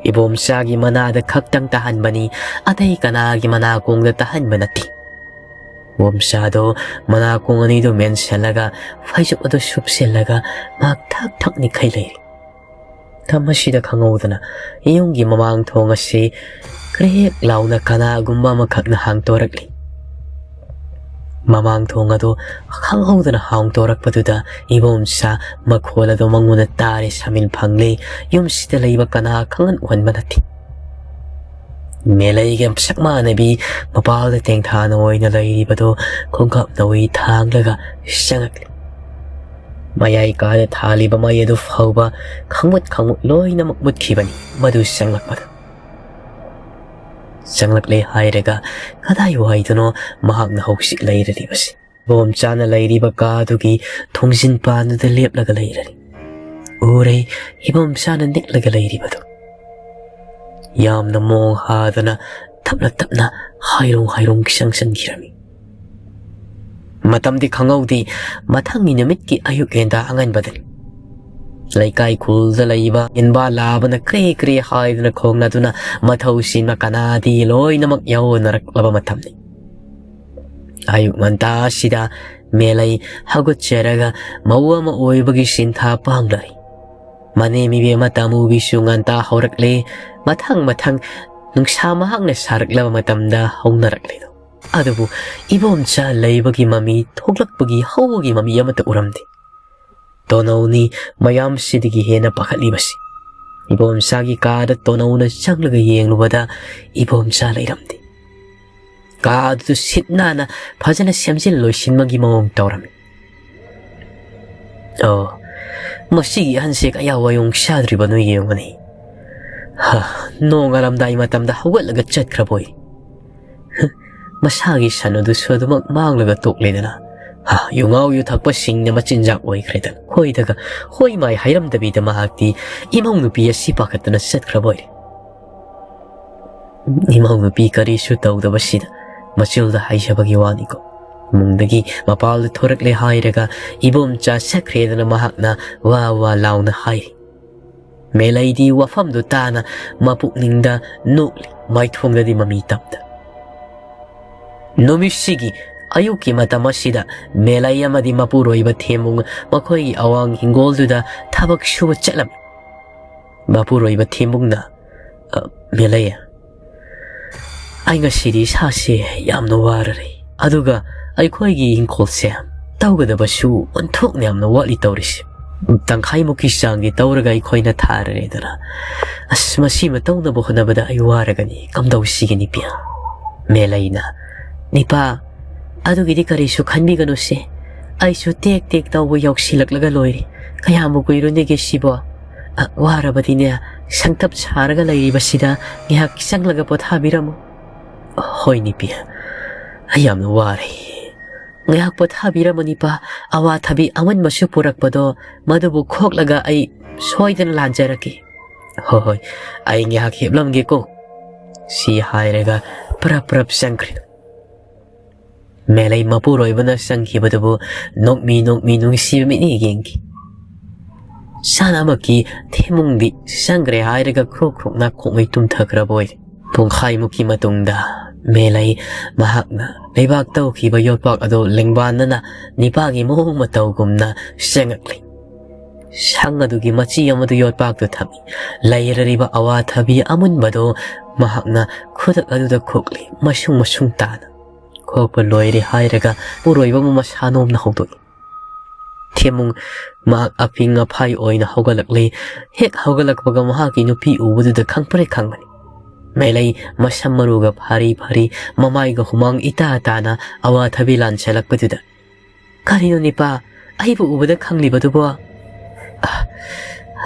ꯏꯕꯣꯝꯆꯥꯒꯤ ꯃꯅꯥꯗ ꯈꯛꯇꯪ ꯇꯥꯍꯟꯕꯅꯤ, ꯑꯇꯩ ꯀꯅꯥꯒꯤ ꯃꯅꯥꯀꯣꯡꯗ ꯇꯥꯍꯟꯕ ꯅꯠꯇꯦ꯫ ꯏꯕꯣꯝꯆꯥꯗꯣ ꯃꯅꯥꯀꯣꯡ ꯑꯅꯤꯗꯨ ꯃꯦꯟꯁꯤꯜꯂꯒ ꯐꯩꯖꯨꯞ ꯑꯗꯨ ꯁꯨꯞꯆꯤꯜꯂꯒ ꯃꯍꯥꯛ ꯊꯛ ꯊꯛ ꯅꯤꯛꯈꯩ ꯂꯩꯔꯤ꯫ ꯃꯇꯝ ꯑꯁꯤꯗ ꯈꯪꯍꯧꯗꯅ ꯌꯨꯝꯒꯤ ꯃꯃꯥꯡ ꯊꯣꯡ ꯑꯁꯤ ꯀ꯭ꯔꯦꯛ ꯂꯥꯎꯅ ꯀꯅꯥꯒꯨꯝꯕ ꯑꯃꯈꯛꯅ ꯍꯥꯡꯇꯣꯔꯛꯂꯤ꯫ ꯃꯃꯥꯡ ꯊꯣꯡ ꯑꯗꯨ ꯈꯪꯍꯧꯗꯅ ꯍꯥꯡꯇꯣꯔꯛꯄꯗꯨꯗ ꯏꯕꯣꯝꯆꯥ ꯃꯈꯣꯜ ꯑꯗꯨ ꯃꯉꯣꯟꯗ ꯇꯥꯔꯦ, ꯁꯥꯃꯤꯜ ꯐꯪꯂꯦ, ꯌꯨꯝꯁꯤꯗ ꯂꯩꯕ ꯀꯅꯥ ꯈꯪꯍꯟ ꯎꯍꯟꯕ ꯅꯠꯇꯦ꯫ ꯃꯦꯂꯩꯒ ꯁꯛ ꯃꯥꯟꯅꯕꯤ ꯃꯄꯥꯜꯗ ꯇꯦꯡꯊꯥꯅ ꯑꯣꯏꯅ ꯂꯩꯔꯤꯕꯗꯨ ꯈꯣꯡꯀꯥꯞ ꯅꯧꯏ ꯊꯥꯡꯂꯒ ꯆꯪꯉꯛꯂꯤ꯫ ꯃꯌꯥꯏ ꯀꯥꯗ ꯊꯥꯜꯂꯤꯕ ꯃꯩ ꯑꯗꯨ ꯐꯥꯎꯕ ꯈꯪꯃꯨꯠ ꯈꯪꯃꯨꯠ ꯂꯣꯏꯅꯃꯛ ꯃꯨꯠꯈꯤꯕꯅꯤ ꯃꯗꯨ ꯆꯪꯂꯛꯄꯗ꯫ ꯆꯪꯂꯛꯂꯦ ꯍꯥꯏꯔꯒ ꯀꯗꯥꯏ ꯋꯥꯏꯗꯅꯣ ꯃꯍꯥꯛꯅ ꯍꯧꯖꯤꯛ ꯂꯩꯔꯤꯕꯁꯤ꯫ ꯏꯕꯣꯝꯆꯥꯅ ꯂꯩꯔꯤꯕ ꯀꯥꯗꯨꯒꯤ ꯊꯣꯡꯖꯤꯟ ꯄꯥꯟꯗꯨꯗ ꯂꯦꯞꯂꯒ ꯂꯩꯔꯔꯦ꯫ ꯎꯔꯦ ꯏꯕꯣꯝꯆꯥꯅ ꯅꯤꯛꯂꯒ ꯂꯩꯔꯤꯕꯗꯨ꯫ ꯌꯥꯝꯅ ꯃꯣꯡ ꯍꯥꯗꯅ ꯇꯞꯅ ꯇꯞꯅ ꯍꯥꯏꯔꯣꯡ ꯍꯥꯏꯔꯣꯡ ꯆꯪꯁꯤꯟꯈꯤꯔꯝꯃꯤ꯫ ꯃꯇꯝꯗꯤ ꯈꯪꯍꯧꯗꯦ, ꯃꯊꯪꯒꯤ ꯅꯨꯃꯤꯠꯀꯤ ꯑꯌꯨꯛ ꯉꯟꯇꯥ ꯑꯉꯟꯕꯗꯅꯤ꯫ ꯂꯩꯀꯥꯏ ꯈꯨꯜꯗ ꯂꯩꯕ ꯏꯟꯕꯥ ꯂꯥꯕꯅ ꯀ꯭ꯔꯦ ꯀ꯭ꯔꯦ ꯍꯥꯏꯗꯨꯅ ꯈꯣꯡꯅꯗꯨꯅ ꯃꯊꯧ ꯁꯤꯟꯕ ꯀꯅꯥꯗꯤ ꯂꯣꯏꯅꯃꯛ ꯌꯥꯎꯅꯔꯛꯂꯕ ꯃꯇꯝꯅꯤ꯫ ꯑꯌꯨꯛ ꯉꯟꯇꯥ ꯑꯁꯤꯗ ꯃꯦꯂꯩ ꯍꯧꯒꯠꯆꯔꯒ ꯃꯧ ꯑꯃ ꯑꯣꯏꯕꯒꯤ ꯁꯤꯟꯊꯥ ꯄꯥꯡꯂꯔꯤ꯫ ꯃꯅꯦꯝ ꯏꯕꯦꯝꯃ ꯇꯥꯃꯨꯕꯤꯁꯨ ꯉꯟꯇꯥ ꯍꯧꯔꯛꯂꯦ꯫ ꯃꯊꯪ ꯃꯊꯪ ꯅꯨꯡꯁꯥ ꯃꯍꯥꯛꯅ ꯁꯥꯔꯛꯂꯕ ꯃꯇꯝꯗ ꯍꯧꯅꯔꯛꯂꯦꯗꯣ꯫ ꯑꯗꯨꯕꯨ ꯏꯕꯣꯝꯆꯥ ꯂꯩꯕꯒꯤ ꯃꯃꯤ, ꯊꯣꯛꯂꯛꯄꯒꯤ ꯍꯧꯕꯒꯤ ꯃꯃꯤ ꯑꯃꯠꯇ ꯎꯔꯝꯗꯦ꯫ ꯇꯣꯅꯧꯅꯤ ꯃꯌꯥꯝꯁꯤꯗꯒꯤ ꯍꯦꯟꯅ ꯄꯥꯈꯠꯂꯤꯕꯁꯤ꯫ ꯏꯕꯣꯝꯆꯥꯒꯤ ꯀꯥꯗ ꯇꯣꯅꯧꯅ ꯆꯪꯂꯒ ꯌꯦꯡꯂꯨꯕꯗ ꯏꯕꯣꯝꯆꯥ ꯂꯩꯔꯝꯗꯦ꯫ ꯀꯥ ꯑꯗꯨ ꯁꯤꯠ ꯅꯥꯟꯅ ꯐꯖꯅ ꯁꯦꯝꯖꯤꯟ ꯂꯣꯏꯁꯤꯟꯕꯒꯤ ꯃꯑꯣꯡ ꯇꯧꯔꯝꯃꯤ꯫ "ꯑꯣ, ꯃꯁꯤꯒꯤ ꯑꯍꯟꯁꯦ ꯀꯌꯥ ꯋꯥꯌꯣꯡ ꯆꯥꯗ꯭ꯔꯤꯕꯅꯣ ꯌꯦꯡꯉꯨꯅꯦ꯫ ꯍ, ꯅꯣꯡꯉꯥꯜꯂꯝꯗꯥꯏ ꯃꯇꯝꯗ ꯍꯧꯒꯠꯂꯒ ꯆꯠꯈ꯭ꯔꯕꯣꯏ꯫ ꯍ, ꯃꯁꯥꯒꯤ ꯁꯟ ꯑꯗꯨꯁꯨ ꯑꯗꯨꯃꯛ ꯃꯥꯡꯂꯒ ꯇꯣꯛꯂꯦꯗꯅ꯫ ꯍ, ꯌꯨꯉꯥꯎ ꯌꯨ ꯊꯛꯄꯁꯤꯡꯅ ꯃꯆꯤꯟꯖꯥꯛ ꯑꯣꯏꯈ꯭ꯔꯦꯗꯅ꯫ ꯍꯣꯏꯗꯒ ꯍꯣꯏ ꯃꯥꯏ ꯍꯥꯏꯔꯝꯗꯕꯤꯗ ꯃꯍꯥꯛꯇꯤ ꯏꯃꯧ ꯅꯨꯄꯤ ꯑꯁꯤ ꯄꯥꯈꯠꯇꯅ ꯆꯠꯈ꯭ꯔꯕꯣꯏꯔꯦ꯫" ꯏꯃꯧ ꯅꯨꯄꯤ ꯀꯔꯤꯁꯨ ꯇꯧꯗꯕꯁꯤꯗ ꯃꯆꯤꯜꯗ ꯍꯥꯏꯖꯕꯒꯤ ꯋꯥꯅꯤꯀꯣ꯫ ꯏꯃꯨꯡꯗꯒꯤ ꯃꯄꯥꯜꯗ ꯊꯣꯔꯛꯂꯦ ꯍꯥꯏꯔꯒ ꯏꯕꯣꯝꯆꯥ ꯆꯠꯈ꯭ꯔꯦꯗꯅ ꯃꯍꯥꯛꯅ ꯋꯥ ꯋꯥ ꯂꯥꯎꯅ ꯍꯥꯏꯔꯤ꯫ ꯃꯦꯂꯩꯗꯤ ꯋꯥꯐꯝꯗꯨ ꯇꯥꯅ ꯃꯄꯨꯛꯅꯤꯡꯗ ꯅꯣꯛꯂꯤ, ꯃꯥꯏꯊꯣꯡꯗꯗꯤ ꯃꯃꯤ ꯇꯝꯗ꯫ ꯅꯨꯃꯤꯠꯁꯤꯒꯤ ꯑꯌꯨꯛꯀꯤ ꯃꯇꯝ ꯑꯁꯤꯗ ꯃꯦꯂꯩ ꯑꯃꯗꯤ ꯃꯄꯨꯔꯣꯏꯕ ꯊꯦꯝꯕꯨꯡ ꯃꯈꯣꯏꯒꯤ ꯑꯋꯥꯡ ꯍꯤꯡꯒꯣꯜꯗꯨꯗ ꯊꯕꯛ ꯁꯨꯕ ꯆꯠꯂꯝꯃꯤ꯫ ꯃꯄꯨꯔꯣꯏꯕ ꯊꯦꯝꯕꯨꯡꯅ, "ꯑ, ꯃꯦꯂꯩ, ꯑꯩ ꯉꯁꯤꯗꯤ ꯏꯁꯥꯁꯦ ꯌꯥꯝꯅ ꯋꯥꯔꯔꯦ꯫ ꯑꯗꯨꯒ ꯑꯩꯈꯣꯏꯒꯤ ꯏꯪꯈꯣꯜꯁꯦ ꯇꯧꯒꯗꯕꯁꯨ ꯑꯣꯟꯊꯣꯛꯅ ꯌꯥꯝꯅ ꯋꯥꯠꯂꯤ ꯇꯧꯔꯤꯁꯦ꯫ ꯇꯪꯈꯥꯏꯃꯨꯛꯀꯤ ꯆꯥꯡꯗꯤ ꯇꯧꯔꯒ ꯑꯩꯈꯣꯏꯅ ꯊꯥꯔꯔꯦꯗꯅ꯫ ꯑꯁ, ꯃꯁꯤꯃ ꯇꯧꯅꯕ ꯍꯣꯠꯅꯕꯗ ꯑꯩ ꯋꯥꯔꯒꯅꯤ꯫ ꯀꯝꯗꯧꯁꯤꯒꯦ ꯅꯤꯄꯤ?" ꯃꯦꯂꯩꯅ, "ꯅꯤꯄꯥ, ꯑꯗꯨꯒꯤꯗꯤ ꯀꯔꯤꯁꯨ ꯈꯟꯕꯤꯒꯅꯨꯁꯦ꯫ ꯑꯩꯁꯨ ꯇꯦꯛ ꯇꯦꯛ ꯇꯧꯕ ꯌꯥꯎꯁꯤꯜꯂꯛꯂꯒ ꯂꯣꯏꯔꯦ꯫ ꯀꯌꯥꯝꯕꯨ ꯀꯨꯏꯔꯨꯅꯦꯒꯦ ꯁꯤꯕꯣ? ꯑ, ꯋꯥꯔꯕꯗꯤꯅꯦ, ꯁꯪꯇꯞ ꯁꯥꯔꯒ ꯂꯩꯔꯤꯕꯁꯤꯗ ꯉꯥꯏꯍꯥꯛ ꯆꯪꯂꯒ ꯄꯣꯊꯥꯕꯤꯔꯝꯃꯨ꯫" "ꯍꯣꯏ ꯅꯤꯄꯤ, ꯑꯩ ꯌꯥꯝꯅ ꯋꯥꯔꯦ꯫" "ꯉꯥꯏꯍꯥꯛ ꯄꯣꯊꯥꯕꯤꯔꯝꯃꯨ ꯅꯤꯄꯥ, ꯑꯋꯥꯊꯕꯤ ꯑꯃꯟꯕꯁꯨ ꯄꯨꯔꯛꯄꯗꯣ, ꯃꯗꯨꯕꯨ ꯈꯣꯛꯂꯒ ꯑꯩ ꯁꯣꯏꯗꯅ ꯂꯥꯟꯖꯔꯛꯀꯦ꯫" "ꯍꯣꯏ ꯍꯣꯏ, ꯑꯩ ꯉꯥꯏꯍꯥꯛ ꯍꯤꯞꯂꯝꯒꯦꯀꯣ꯫" ꯁꯤ ꯍꯥꯏꯔꯒ ꯄ꯭ꯔꯞ ꯄ꯭ꯔꯞ ꯆꯪꯈ꯭ꯔꯦ꯫ ꯃꯦꯂꯩ ꯃꯄꯨꯔꯣꯏꯕꯅ ꯆꯪꯈꯤꯕꯗꯨꯕꯨ ꯅꯣꯛꯃꯤ ꯅꯣꯛꯃꯤ ꯅꯨꯡꯁꯤꯕ ꯃꯤꯠꯅ ꯌꯦꯡꯈꯤ꯫ ꯁꯥꯟꯅꯃꯛꯀꯤ ꯊꯦꯝꯃꯨꯡꯗꯤ ꯆꯪꯈ꯭ꯔꯦ ꯍꯥꯏꯔꯒ ꯈ꯭ꯔꯣꯛ ꯈ꯭ꯔꯣꯛꯅ ꯈꯣꯡꯃꯩ ꯇꯨꯝꯊꯈ꯭ꯔꯕ ꯑꯣꯏꯔꯦ꯫ ꯄꯨꯡꯈꯥꯏꯃꯨꯛꯀꯤ ꯃꯇꯨꯡꯗ ꯃꯦꯂꯩ ꯃꯍꯥꯛꯅ ꯂꯩꯕꯥꯛ ꯇꯧꯈꯤꯕ ꯌꯣꯠꯄꯥꯛ ꯑꯗꯨ ꯂꯦꯡꯕꯥꯟꯗꯅ ꯅꯤꯄꯥꯒꯤ ꯃꯑꯣꯡ ꯃꯇꯧꯒꯨꯝꯅ ꯆꯪꯉꯛꯂꯤ꯫ ꯁꯪ ꯑꯗꯨꯒꯤ ꯃꯆꯤ ꯑꯃꯗ ꯌꯣꯠꯄꯥꯛꯇꯨ ꯊꯝꯃꯤ꯫ ꯂꯩꯔꯔꯤꯕ ꯑꯋꯥꯊꯕꯤ ꯑꯃꯨꯟꯕꯗꯨ ꯃꯍꯥꯛꯅ ꯈꯨꯗꯛ ꯑꯗꯨꯗ ꯈꯣꯛꯂꯤ, ꯃꯁꯨꯡ ꯃꯁꯨꯡ ꯇꯥꯅ꯫ ꯈꯣꯛꯄ ꯂꯣꯏꯔꯦ ꯍꯥꯏꯔꯒ ꯄꯨꯔꯣꯏꯕ ꯑꯃ ꯃꯁꯥ ꯅꯣꯝꯅ ꯍꯧꯗꯣꯛꯏ꯫ ꯊꯦꯝꯃꯨꯡ ꯃꯍꯥꯛ ꯑꯐꯤꯡ ꯑꯐꯥꯏ ꯑꯣꯏꯅ ꯍꯧꯒꯠꯂꯛꯂꯤ꯫ ꯍꯦꯛ ꯍꯧꯒꯠꯂꯛꯄꯒ ꯃꯍꯥꯛꯀꯤ ꯅꯨꯄꯤ ꯎꯕꯗꯨꯗ ꯈꯪꯄ꯭ꯔꯦꯛ ꯈꯪꯕꯅꯤ꯫ ꯃꯦꯂꯩ ꯃꯁꯝ ꯃꯔꯨꯒ ꯐꯥꯔꯤ ꯐꯥꯔꯤ, ꯃꯃꯥꯏꯒ ꯍꯨꯃꯥꯡ ꯏꯇꯥ ꯇꯥꯅ ꯑꯋꯥꯊꯕꯤ ꯂꯥꯟꯁꯜꯂꯛꯄꯗꯨꯗ, "ꯀꯔꯤꯅꯣ ꯅꯤꯄꯥ, ꯑꯩꯕꯨ ꯎꯕꯗ ꯈꯪꯂꯤꯕꯗꯨꯕꯣ?" "ꯑ,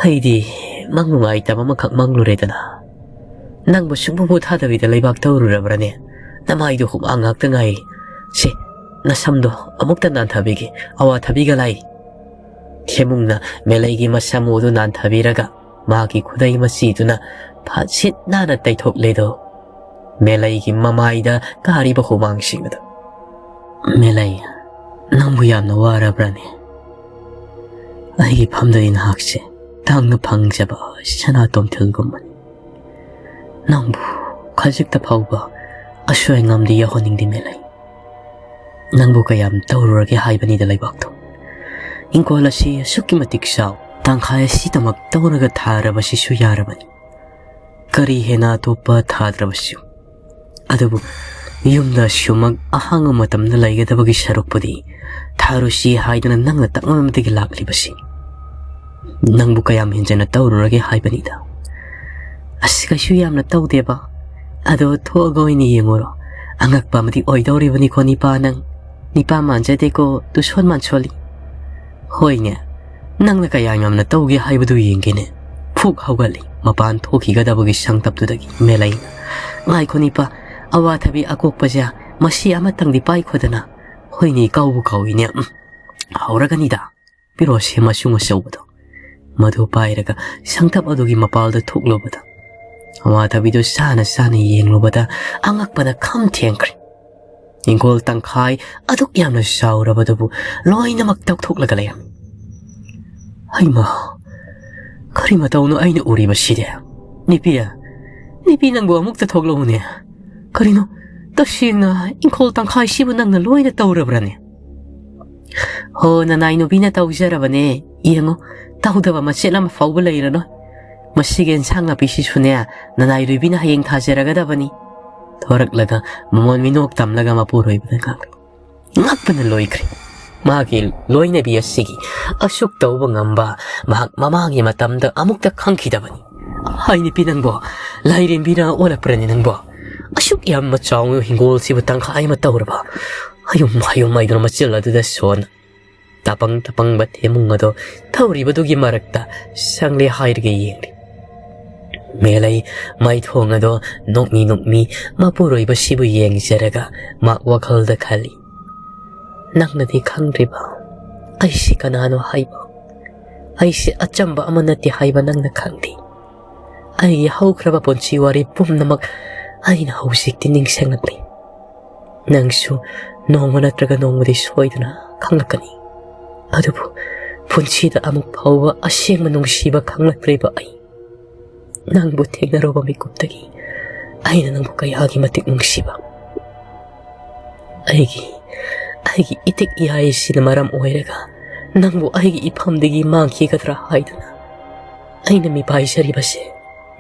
ꯑꯩꯗꯤ ꯃꯪ ꯅꯨꯡꯉꯥꯏꯇꯕ ꯑꯃꯈꯛ ꯃꯪꯂꯨꯔꯦꯗꯅ꯫ ꯅꯪꯕꯨ ꯁꯨꯡꯄꯨ ꯄꯣꯊꯥꯗꯕꯤꯗ ꯂꯩꯕꯥꯛ ꯇꯧꯔꯨꯔꯕ꯭ꯔꯅꯦ? ꯅꯃꯥꯏꯗꯨ ꯍꯨꯃꯥꯡ ꯉꯥꯛꯇ ꯉꯥꯏꯔꯤ꯫ ꯁꯦ, ꯅꯁꯝꯗꯣ ꯑꯃꯨꯛꯇ ꯅꯥꯟꯊꯕꯤꯒꯦ, ꯑꯋꯥꯊꯕꯤꯒ ꯂꯥꯏ꯫" ꯊꯦꯝꯃꯨꯡꯅ ꯃꯦꯂꯩꯒꯤ ꯃꯁꯝ ꯑꯗꯨ ꯅꯥꯟꯊꯕꯤꯔꯒ ꯃꯍꯥꯛꯀꯤ ꯈꯨꯗꯩ ꯃꯆꯤꯗꯨꯅ ꯐꯠꯁꯤꯠ ꯅꯥꯟꯅ ꯇꯩꯊꯣꯛꯂꯦꯗꯣ꯫ ꯃꯦꯂꯩꯒꯤ ꯃꯃꯥꯏꯗ ꯀꯥꯔꯤꯕ ꯍꯨꯃꯥꯡꯁꯤꯡ ꯑꯗꯨ꯫ "ꯃꯦꯂꯩ, ꯅꯪꯕꯨ ꯌꯥꯝꯅ ꯋꯥꯔꯕ꯭ꯔꯅꯦ? ꯑꯩꯒꯤ ꯐꯝꯗꯗꯤ ꯅꯍꯥꯛꯁꯦ ꯇꯥꯡꯅ ꯐꯪꯖꯕ ꯁꯅꯥ ꯇꯣꯝꯊꯤꯜꯒꯨꯝꯕꯅꯤ꯫ ꯅꯪꯕꯨ ꯈꯖꯤꯛꯇ ꯐꯥꯎꯕ ꯑꯁꯣꯏ ꯑꯉꯥꯝꯗꯤ ꯌꯥꯎꯍꯟꯅꯤꯡꯗꯦ ꯃꯦꯂꯩ꯫ ꯅꯪꯕꯨ ꯀꯌꯥꯝ ꯇꯧꯔꯨꯔꯒꯦ ꯍꯥꯏꯕꯅꯤꯗ ꯂꯩꯕꯥꯛꯇꯣ꯫ ꯏꯪꯈꯣꯜ ꯑꯁꯤ ꯑꯁꯨꯛꯀꯤ ꯃꯇꯤꯛ ꯆꯥꯎ, ꯇꯪꯈꯥꯏ ꯑꯁꯤꯗꯃꯛ ꯇꯧꯔꯒ ꯊꯥꯔꯕꯁꯤꯁꯨ ꯌꯥꯔꯕꯅꯤ꯫ ꯀꯔꯤ ꯍꯦꯟꯅ ꯑꯇꯣꯞꯄ ꯊꯥꯗ꯭ꯔꯕꯁꯨ꯫ ꯑꯗꯨꯕꯨ ꯌꯨꯝꯗ ꯁꯨꯃꯛ ꯑꯍꯥꯡꯕ ꯃꯇꯝꯗ ꯂꯩꯒꯗꯕꯒꯤ ꯁꯔꯨꯛꯄꯨꯗꯤ ꯊꯥꯔꯨꯁꯤ ꯍꯥꯏꯗꯨꯅ ꯅꯪꯅ ꯇꯛꯅꯕꯗꯒꯤ ꯂꯥꯛꯂꯤꯕꯁꯤ꯫ ꯅꯪꯕꯨ ꯀꯌꯥꯝ ꯍꯦꯟꯖꯟꯅ ꯇꯧꯔꯨꯔꯒꯦ ꯍꯥꯏꯕꯅꯤꯗ꯫" "ꯑꯁ, ꯀꯩꯁꯨ ꯌꯥꯝꯅ ꯇꯧꯗꯦꯕ꯫ ꯑꯗꯣ ꯊꯣꯛꯑꯒ ꯑꯣꯏꯅ ꯌꯦꯡꯉꯨꯔꯣ꯫ ꯑꯉꯛꯄ ꯑꯃꯗꯤ ꯑꯣꯏꯗꯧꯔꯤꯕꯅꯤꯀꯣ ꯅꯤꯄꯥ ꯅꯪ꯫ ꯅꯤꯄꯥ ꯃꯥꯟꯖꯗꯦꯀꯣ, ꯇꯨꯁꯣꯟ ꯃꯥꯟꯁꯣꯜꯂꯤ꯫" "ꯍꯣꯏꯅꯦ, ꯅꯪꯅ ꯀꯌꯥꯝ ꯌꯥꯝꯅ ꯇꯧꯒꯦ ꯍꯥꯏꯕꯗꯨ ꯌꯦꯡꯒꯦꯅꯦ꯫" ꯐꯨꯛ ꯍꯧꯒꯠꯂꯤ꯫ ꯃꯄꯥꯟ ꯊꯣꯛꯈꯤꯒꯗꯕꯒꯤ ꯁꯪꯇꯞꯇꯨꯗꯒꯤ ꯃꯦꯂꯩꯅ, "ꯉꯥꯏꯈꯣ ꯅꯤꯄꯥ, ꯑꯋꯥꯊꯕꯤ ꯑꯀꯣꯛꯄꯁꯦ ꯃꯁꯤ ꯑꯃꯇꯪꯗꯤ ꯄꯥꯏꯈꯣꯗꯅ꯫" "ꯍꯣꯏꯅꯦ, ꯀꯥꯎꯕꯨ ꯀꯥꯎꯏꯅꯦ꯫ ꯎꯝ, ꯍꯧꯔꯒꯅꯤꯗ꯫ ꯄꯤꯔꯣꯁꯦ ꯃꯁꯨꯡ ꯑꯆꯧꯕꯗꯣ꯫" ꯃꯗꯨ ꯄꯥꯏꯔꯒ ꯁꯪꯇꯞ ꯑꯗꯨꯒꯤ ꯃꯄꯥꯜꯗ ꯊꯣꯛꯂꯨꯕꯗ, ꯑꯋꯥꯊꯕꯤꯗꯨ ꯆꯥꯅ ꯆꯥꯅ ꯌꯦꯡꯂꯨꯕꯗ ꯑꯉꯛꯄꯅ ꯈꯝ ꯊꯦꯡꯈ꯭ꯔꯦ꯫ ꯏꯪꯈꯣꯜ ꯇꯪꯈꯥꯏ ꯑꯗꯨꯛ ꯌꯥꯝꯅ ꯆꯥꯎꯔꯕꯗꯨꯕꯨ ꯂꯣꯏꯅꯃꯛ ꯇꯧꯊꯣꯛꯂꯒ ꯂꯩꯔꯝꯃꯤ꯫ "ꯍꯩꯃꯥ, ꯀꯔꯤ ꯃꯇꯧꯅꯣ ꯑꯩꯅ ꯎꯔꯤꯕꯁꯤꯗꯤ? ꯅꯨꯄꯤ, ꯅꯨꯄꯤ, ꯅꯪꯕꯨ ꯑꯃꯨꯛꯇ ꯊꯣꯛꯂꯛꯎꯅꯦ꯫ ꯀꯔꯤꯅꯣ, ꯇꯁꯦꯡꯅ ꯏꯪꯈꯣꯜ ꯇꯪꯈꯥꯏꯁꯤꯕꯨ ꯅꯪꯅ ꯂꯣꯏꯅ ꯇꯧꯔꯕ꯭ꯔꯅꯦ?" "ꯍꯣ, ꯅꯅꯥꯏ ꯅꯨꯄꯤꯅ ꯇꯧꯖꯔꯕꯅꯦ꯫ ꯌꯦꯡꯉꯨ, ꯇꯧꯗꯕ ꯃꯆꯦꯠ ꯑꯃ ꯐꯥꯎꯕ ꯂꯩꯔꯅꯨ꯫ ꯃꯁꯤꯒꯤ ꯏꯟꯁꯥꯡ ꯅꯥꯄꯤꯁꯤꯁꯨꯅꯦ, ꯅꯅꯥꯏ ꯅꯨꯄꯤꯅ ꯍꯌꯦꯡ ꯊꯥꯖꯔꯒꯗꯕꯅꯤ"꯫ ꯊꯣꯔꯛꯂꯒ ꯃꯃꯣꯟ ꯃꯤꯅꯣꯛ ꯇꯝꯂꯒ ꯃꯄꯨꯔꯣꯏꯕꯗ ꯉꯥꯡꯂꯤ꯫ ꯉꯛꯄꯅ ꯂꯣꯏꯈ꯭ꯔꯦ꯫ ꯃꯥꯒꯤ ꯂꯣꯏꯅꯕꯤ ꯑꯁꯤꯒꯤ ꯑꯁꯨꯛ ꯇꯧꯕ ꯉꯝꯕ ꯃꯍꯥꯛ ꯃꯃꯥꯒꯤ ꯃꯇꯝꯗ ꯑꯃꯨꯛꯇ ꯈꯪꯈꯤꯗꯕꯅꯤ꯫ "ꯍꯥꯏ ꯅꯨꯄꯤ ꯅꯪꯕꯣ, ꯂꯥꯏꯔꯦꯝꯕꯤꯅ ꯑꯣꯜꯂꯛꯄ꯭ꯔꯅꯦ ꯅꯪꯕꯣ? ꯑꯁꯨꯛ ꯌꯥꯝꯅ ꯆꯥꯎꯅ ꯍꯤꯡꯒꯣꯜꯁꯤꯕꯨ ꯇꯪꯈꯥꯏ ꯑꯃ ꯇꯧꯔꯕ?" ꯍꯌꯨꯝ ꯍꯌꯨꯝ ꯍꯥꯏꯗꯨꯅ ꯃꯆꯤꯜ ꯑꯗꯨꯗ ꯁꯣꯟꯅ ꯇꯄꯪ ꯇꯄꯪꯕ ꯊꯦꯝꯃꯨꯡ ꯑꯗꯣ ꯊꯧꯔꯤꯕꯗꯨꯒꯤ ꯃꯔꯛꯇ ꯁꯪꯂꯦ ꯍꯥꯏꯔꯒ ꯌꯦꯡꯂꯤ꯫ ꯃꯦꯂꯩ ꯃꯥꯏꯊꯣꯡ ꯑꯗꯣ ꯅꯣꯛꯃꯤ ꯅꯣꯛꯃꯤ ꯃꯄꯨꯔꯣꯏꯕꯁꯤꯕꯨ ꯌꯦꯡꯖꯔꯒ ꯃꯍꯥꯛ ꯋꯥꯈꯜꯗ ꯈꯜꯂꯤ, "ꯅꯪꯅꯗꯤ ꯈꯪꯗ꯭ꯔꯤꯕ ꯑꯩꯁꯤ ꯀꯅꯥꯅꯣ ꯍꯥꯏꯕ? ꯑꯩꯁꯤ ꯑꯆꯝꯕ ꯑꯃ ꯅꯠꯇꯦ ꯍꯥꯏꯕ ꯅꯪꯅ ꯈꯪꯗꯦ꯫ ꯑꯩꯒꯤ ꯍꯧꯈ꯭ꯔꯕ ꯄꯨꯟꯁꯤ ꯋꯥꯔꯤ ꯄꯨꯝꯅꯃꯛ ꯑꯩꯅ ꯍꯧꯖꯤꯛꯇꯤ ꯅꯤꯡꯁꯤꯡꯂꯛꯂꯤ꯫ ꯅꯪꯁꯨ ꯅꯣꯡꯃ ꯅꯠꯇ꯭ꯔꯒ ꯅꯣꯡꯃꯗꯤ ꯁꯣꯏꯗꯅ ꯈꯪꯂꯛꯀꯅꯤ꯫ ꯑꯗꯨꯕꯨ ꯄꯨꯟꯁꯤꯗ ꯑꯃꯨꯛ ꯐꯥꯎꯕ ꯑꯁꯦꯡꯕ ꯅꯨꯡꯁꯤꯕ ꯈꯪꯂꯛꯇ꯭ꯔꯤꯕ ꯑꯩ, ꯅꯪꯕꯨ ꯊꯦꯡꯅꯔꯨꯕ ꯃꯤꯀꯨꯞꯇꯒꯤ ꯑꯩꯅ ꯅꯪꯕꯨ ꯀꯌꯥꯒꯤ ꯃꯇꯤꯛ ꯅꯨꯡꯁꯤꯕ꯫ ꯑꯩꯒꯤ, ꯑꯩꯒꯤ ꯏꯇꯤꯛ ꯏꯌꯥꯏꯁꯤꯅ ꯃꯔꯝ ꯑꯣꯏꯔꯒ ꯅꯪꯕꯨ ꯑꯩꯒꯤ ꯏꯐꯝꯗꯒꯤ ꯃꯥꯡꯈꯤꯒꯗ꯭ꯔꯥ ꯍꯥꯏꯗꯨꯅ ꯑꯩꯅ ꯃꯤꯄꯥꯏꯖꯔꯤꯕꯁꯦ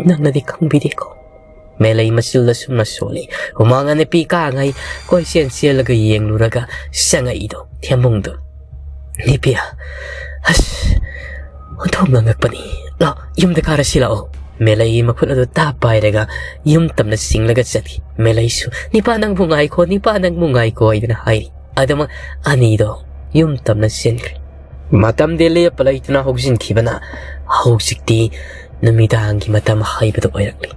ꯅꯪꯅꯗꯤ ꯈꯪꯕꯤꯗꯦꯀꯣ?" ꯃꯦꯂꯩ ꯃꯆꯤꯜꯗ ꯁꯨꯝꯅ ꯁꯣꯜꯂꯤ꯫ ꯍꯨꯃꯥꯡ ꯑꯅꯞꯄꯤ ꯀꯥꯡꯉꯩ ꯀꯣꯏꯆꯦꯟ ꯆꯦꯜꯂꯒ ꯌꯦꯡꯂꯨꯔꯒ ꯆꯪꯉꯛꯏꯗꯣ ꯊꯦꯝꯕꯨꯡꯗꯣ꯫ "ꯅꯨꯄꯤ, ꯑꯁ, ꯑꯣꯟꯊꯣꯛꯅ ꯉꯛꯄꯅꯤ꯫ ꯂꯥꯛꯑꯣ, ꯌꯨꯝꯗ ꯀꯥꯔꯁꯤ ꯂꯥꯛꯑꯣ"꯫ ꯃꯦꯂꯩꯒꯤ ꯃꯈꯨꯠ ꯑꯗꯨ ꯇꯥꯞ ꯄꯥꯏꯔꯒ ꯌꯨꯝ ꯇꯝꯅ ꯆꯤꯡꯂꯒ ꯆꯠꯈꯤ꯫ ꯃꯦꯂꯩꯁꯨ, "ꯅꯤꯄꯥ ꯅꯪꯕꯨ ꯉꯥꯏꯈꯣ, ꯅꯤꯄꯥ ꯅꯪꯕꯨ ꯉꯥꯏꯈꯣ" ꯍꯥꯏꯗꯨꯅ ꯍꯥꯏꯔꯤ꯫ ꯑꯗꯨꯃꯛ ꯑꯅꯤꯗꯣ ꯌꯨꯝ ꯇꯝꯅ ꯆꯦꯟꯈ꯭ꯔꯦ꯫ ꯃꯇꯝꯗꯤ ꯂꯦꯞꯄ ꯂꯩꯇꯅ ꯍꯧꯖꯤꯟꯈꯤꯕꯅ ꯍꯧꯖꯤꯛꯇꯤ ꯅꯨꯃꯤꯗꯥꯡꯒꯤ ꯃꯇꯝ ꯍꯥꯏꯕꯗꯨ ꯑꯣꯏꯔꯛꯂꯤ꯫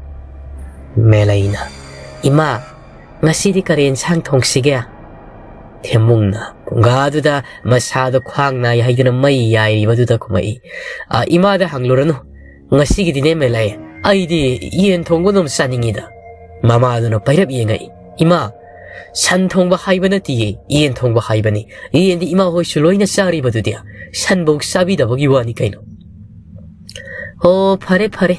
ꯃꯦꯂꯩꯅ, "ꯏꯃꯥ, ꯉꯁꯤꯗꯤ ꯀꯔꯤ ꯏꯟꯁꯥꯡ ꯊꯣꯡꯁꯤꯒꯦ?" ꯊꯦꯝꯃꯨꯡꯅ ꯐꯨꯡꯒꯥꯗꯨꯗ ꯃꯁꯥꯗꯣ ꯈ꯭ꯋꯥꯡ ꯅꯥꯏ ꯍꯥꯏꯗꯨꯅ ꯃꯩ ꯌꯥꯏꯔꯤꯕꯗꯨꯗ ꯈꯨꯝꯃꯛꯏ꯫ "ꯑ, ꯏꯃꯥꯗ ꯍꯪꯂꯨꯔꯅꯨ꯫ ꯉꯁꯤꯒꯤꯗꯤꯅꯦ ꯃꯦꯂꯩ, ꯑꯩꯗꯤ ꯌꯦꯟ ꯊꯣꯡꯕ ꯑꯗꯨꯝ ꯆꯥꯅꯤꯡꯉꯤꯗ"꯫ ꯃꯃꯥꯗꯨꯅ ꯄꯩꯔꯞ ꯌꯦꯡꯉꯛꯏ꯫ "ꯏꯃꯥ, "ꯁꯟ ꯊꯣꯡꯕ ꯍꯥꯏꯕ ꯅꯠꯇꯤꯌꯦ, ꯌꯦꯟ ꯊꯣꯡꯕ ꯍꯥꯏꯕꯅꯤ꯫ ꯌꯦꯟꯗꯤ ꯏꯃꯥ ꯍꯣꯏꯁꯨ ꯂꯣꯏꯅ ꯆꯥꯔꯤꯕꯗꯨꯗꯤ, ꯁꯟꯕꯧ ꯆꯥꯕꯤꯗꯕꯒꯤ ꯋꯥꯅꯤ ꯀꯩꯅꯣ?" "ꯑꯣ, ꯐꯔꯦ ꯐꯔꯦ꯫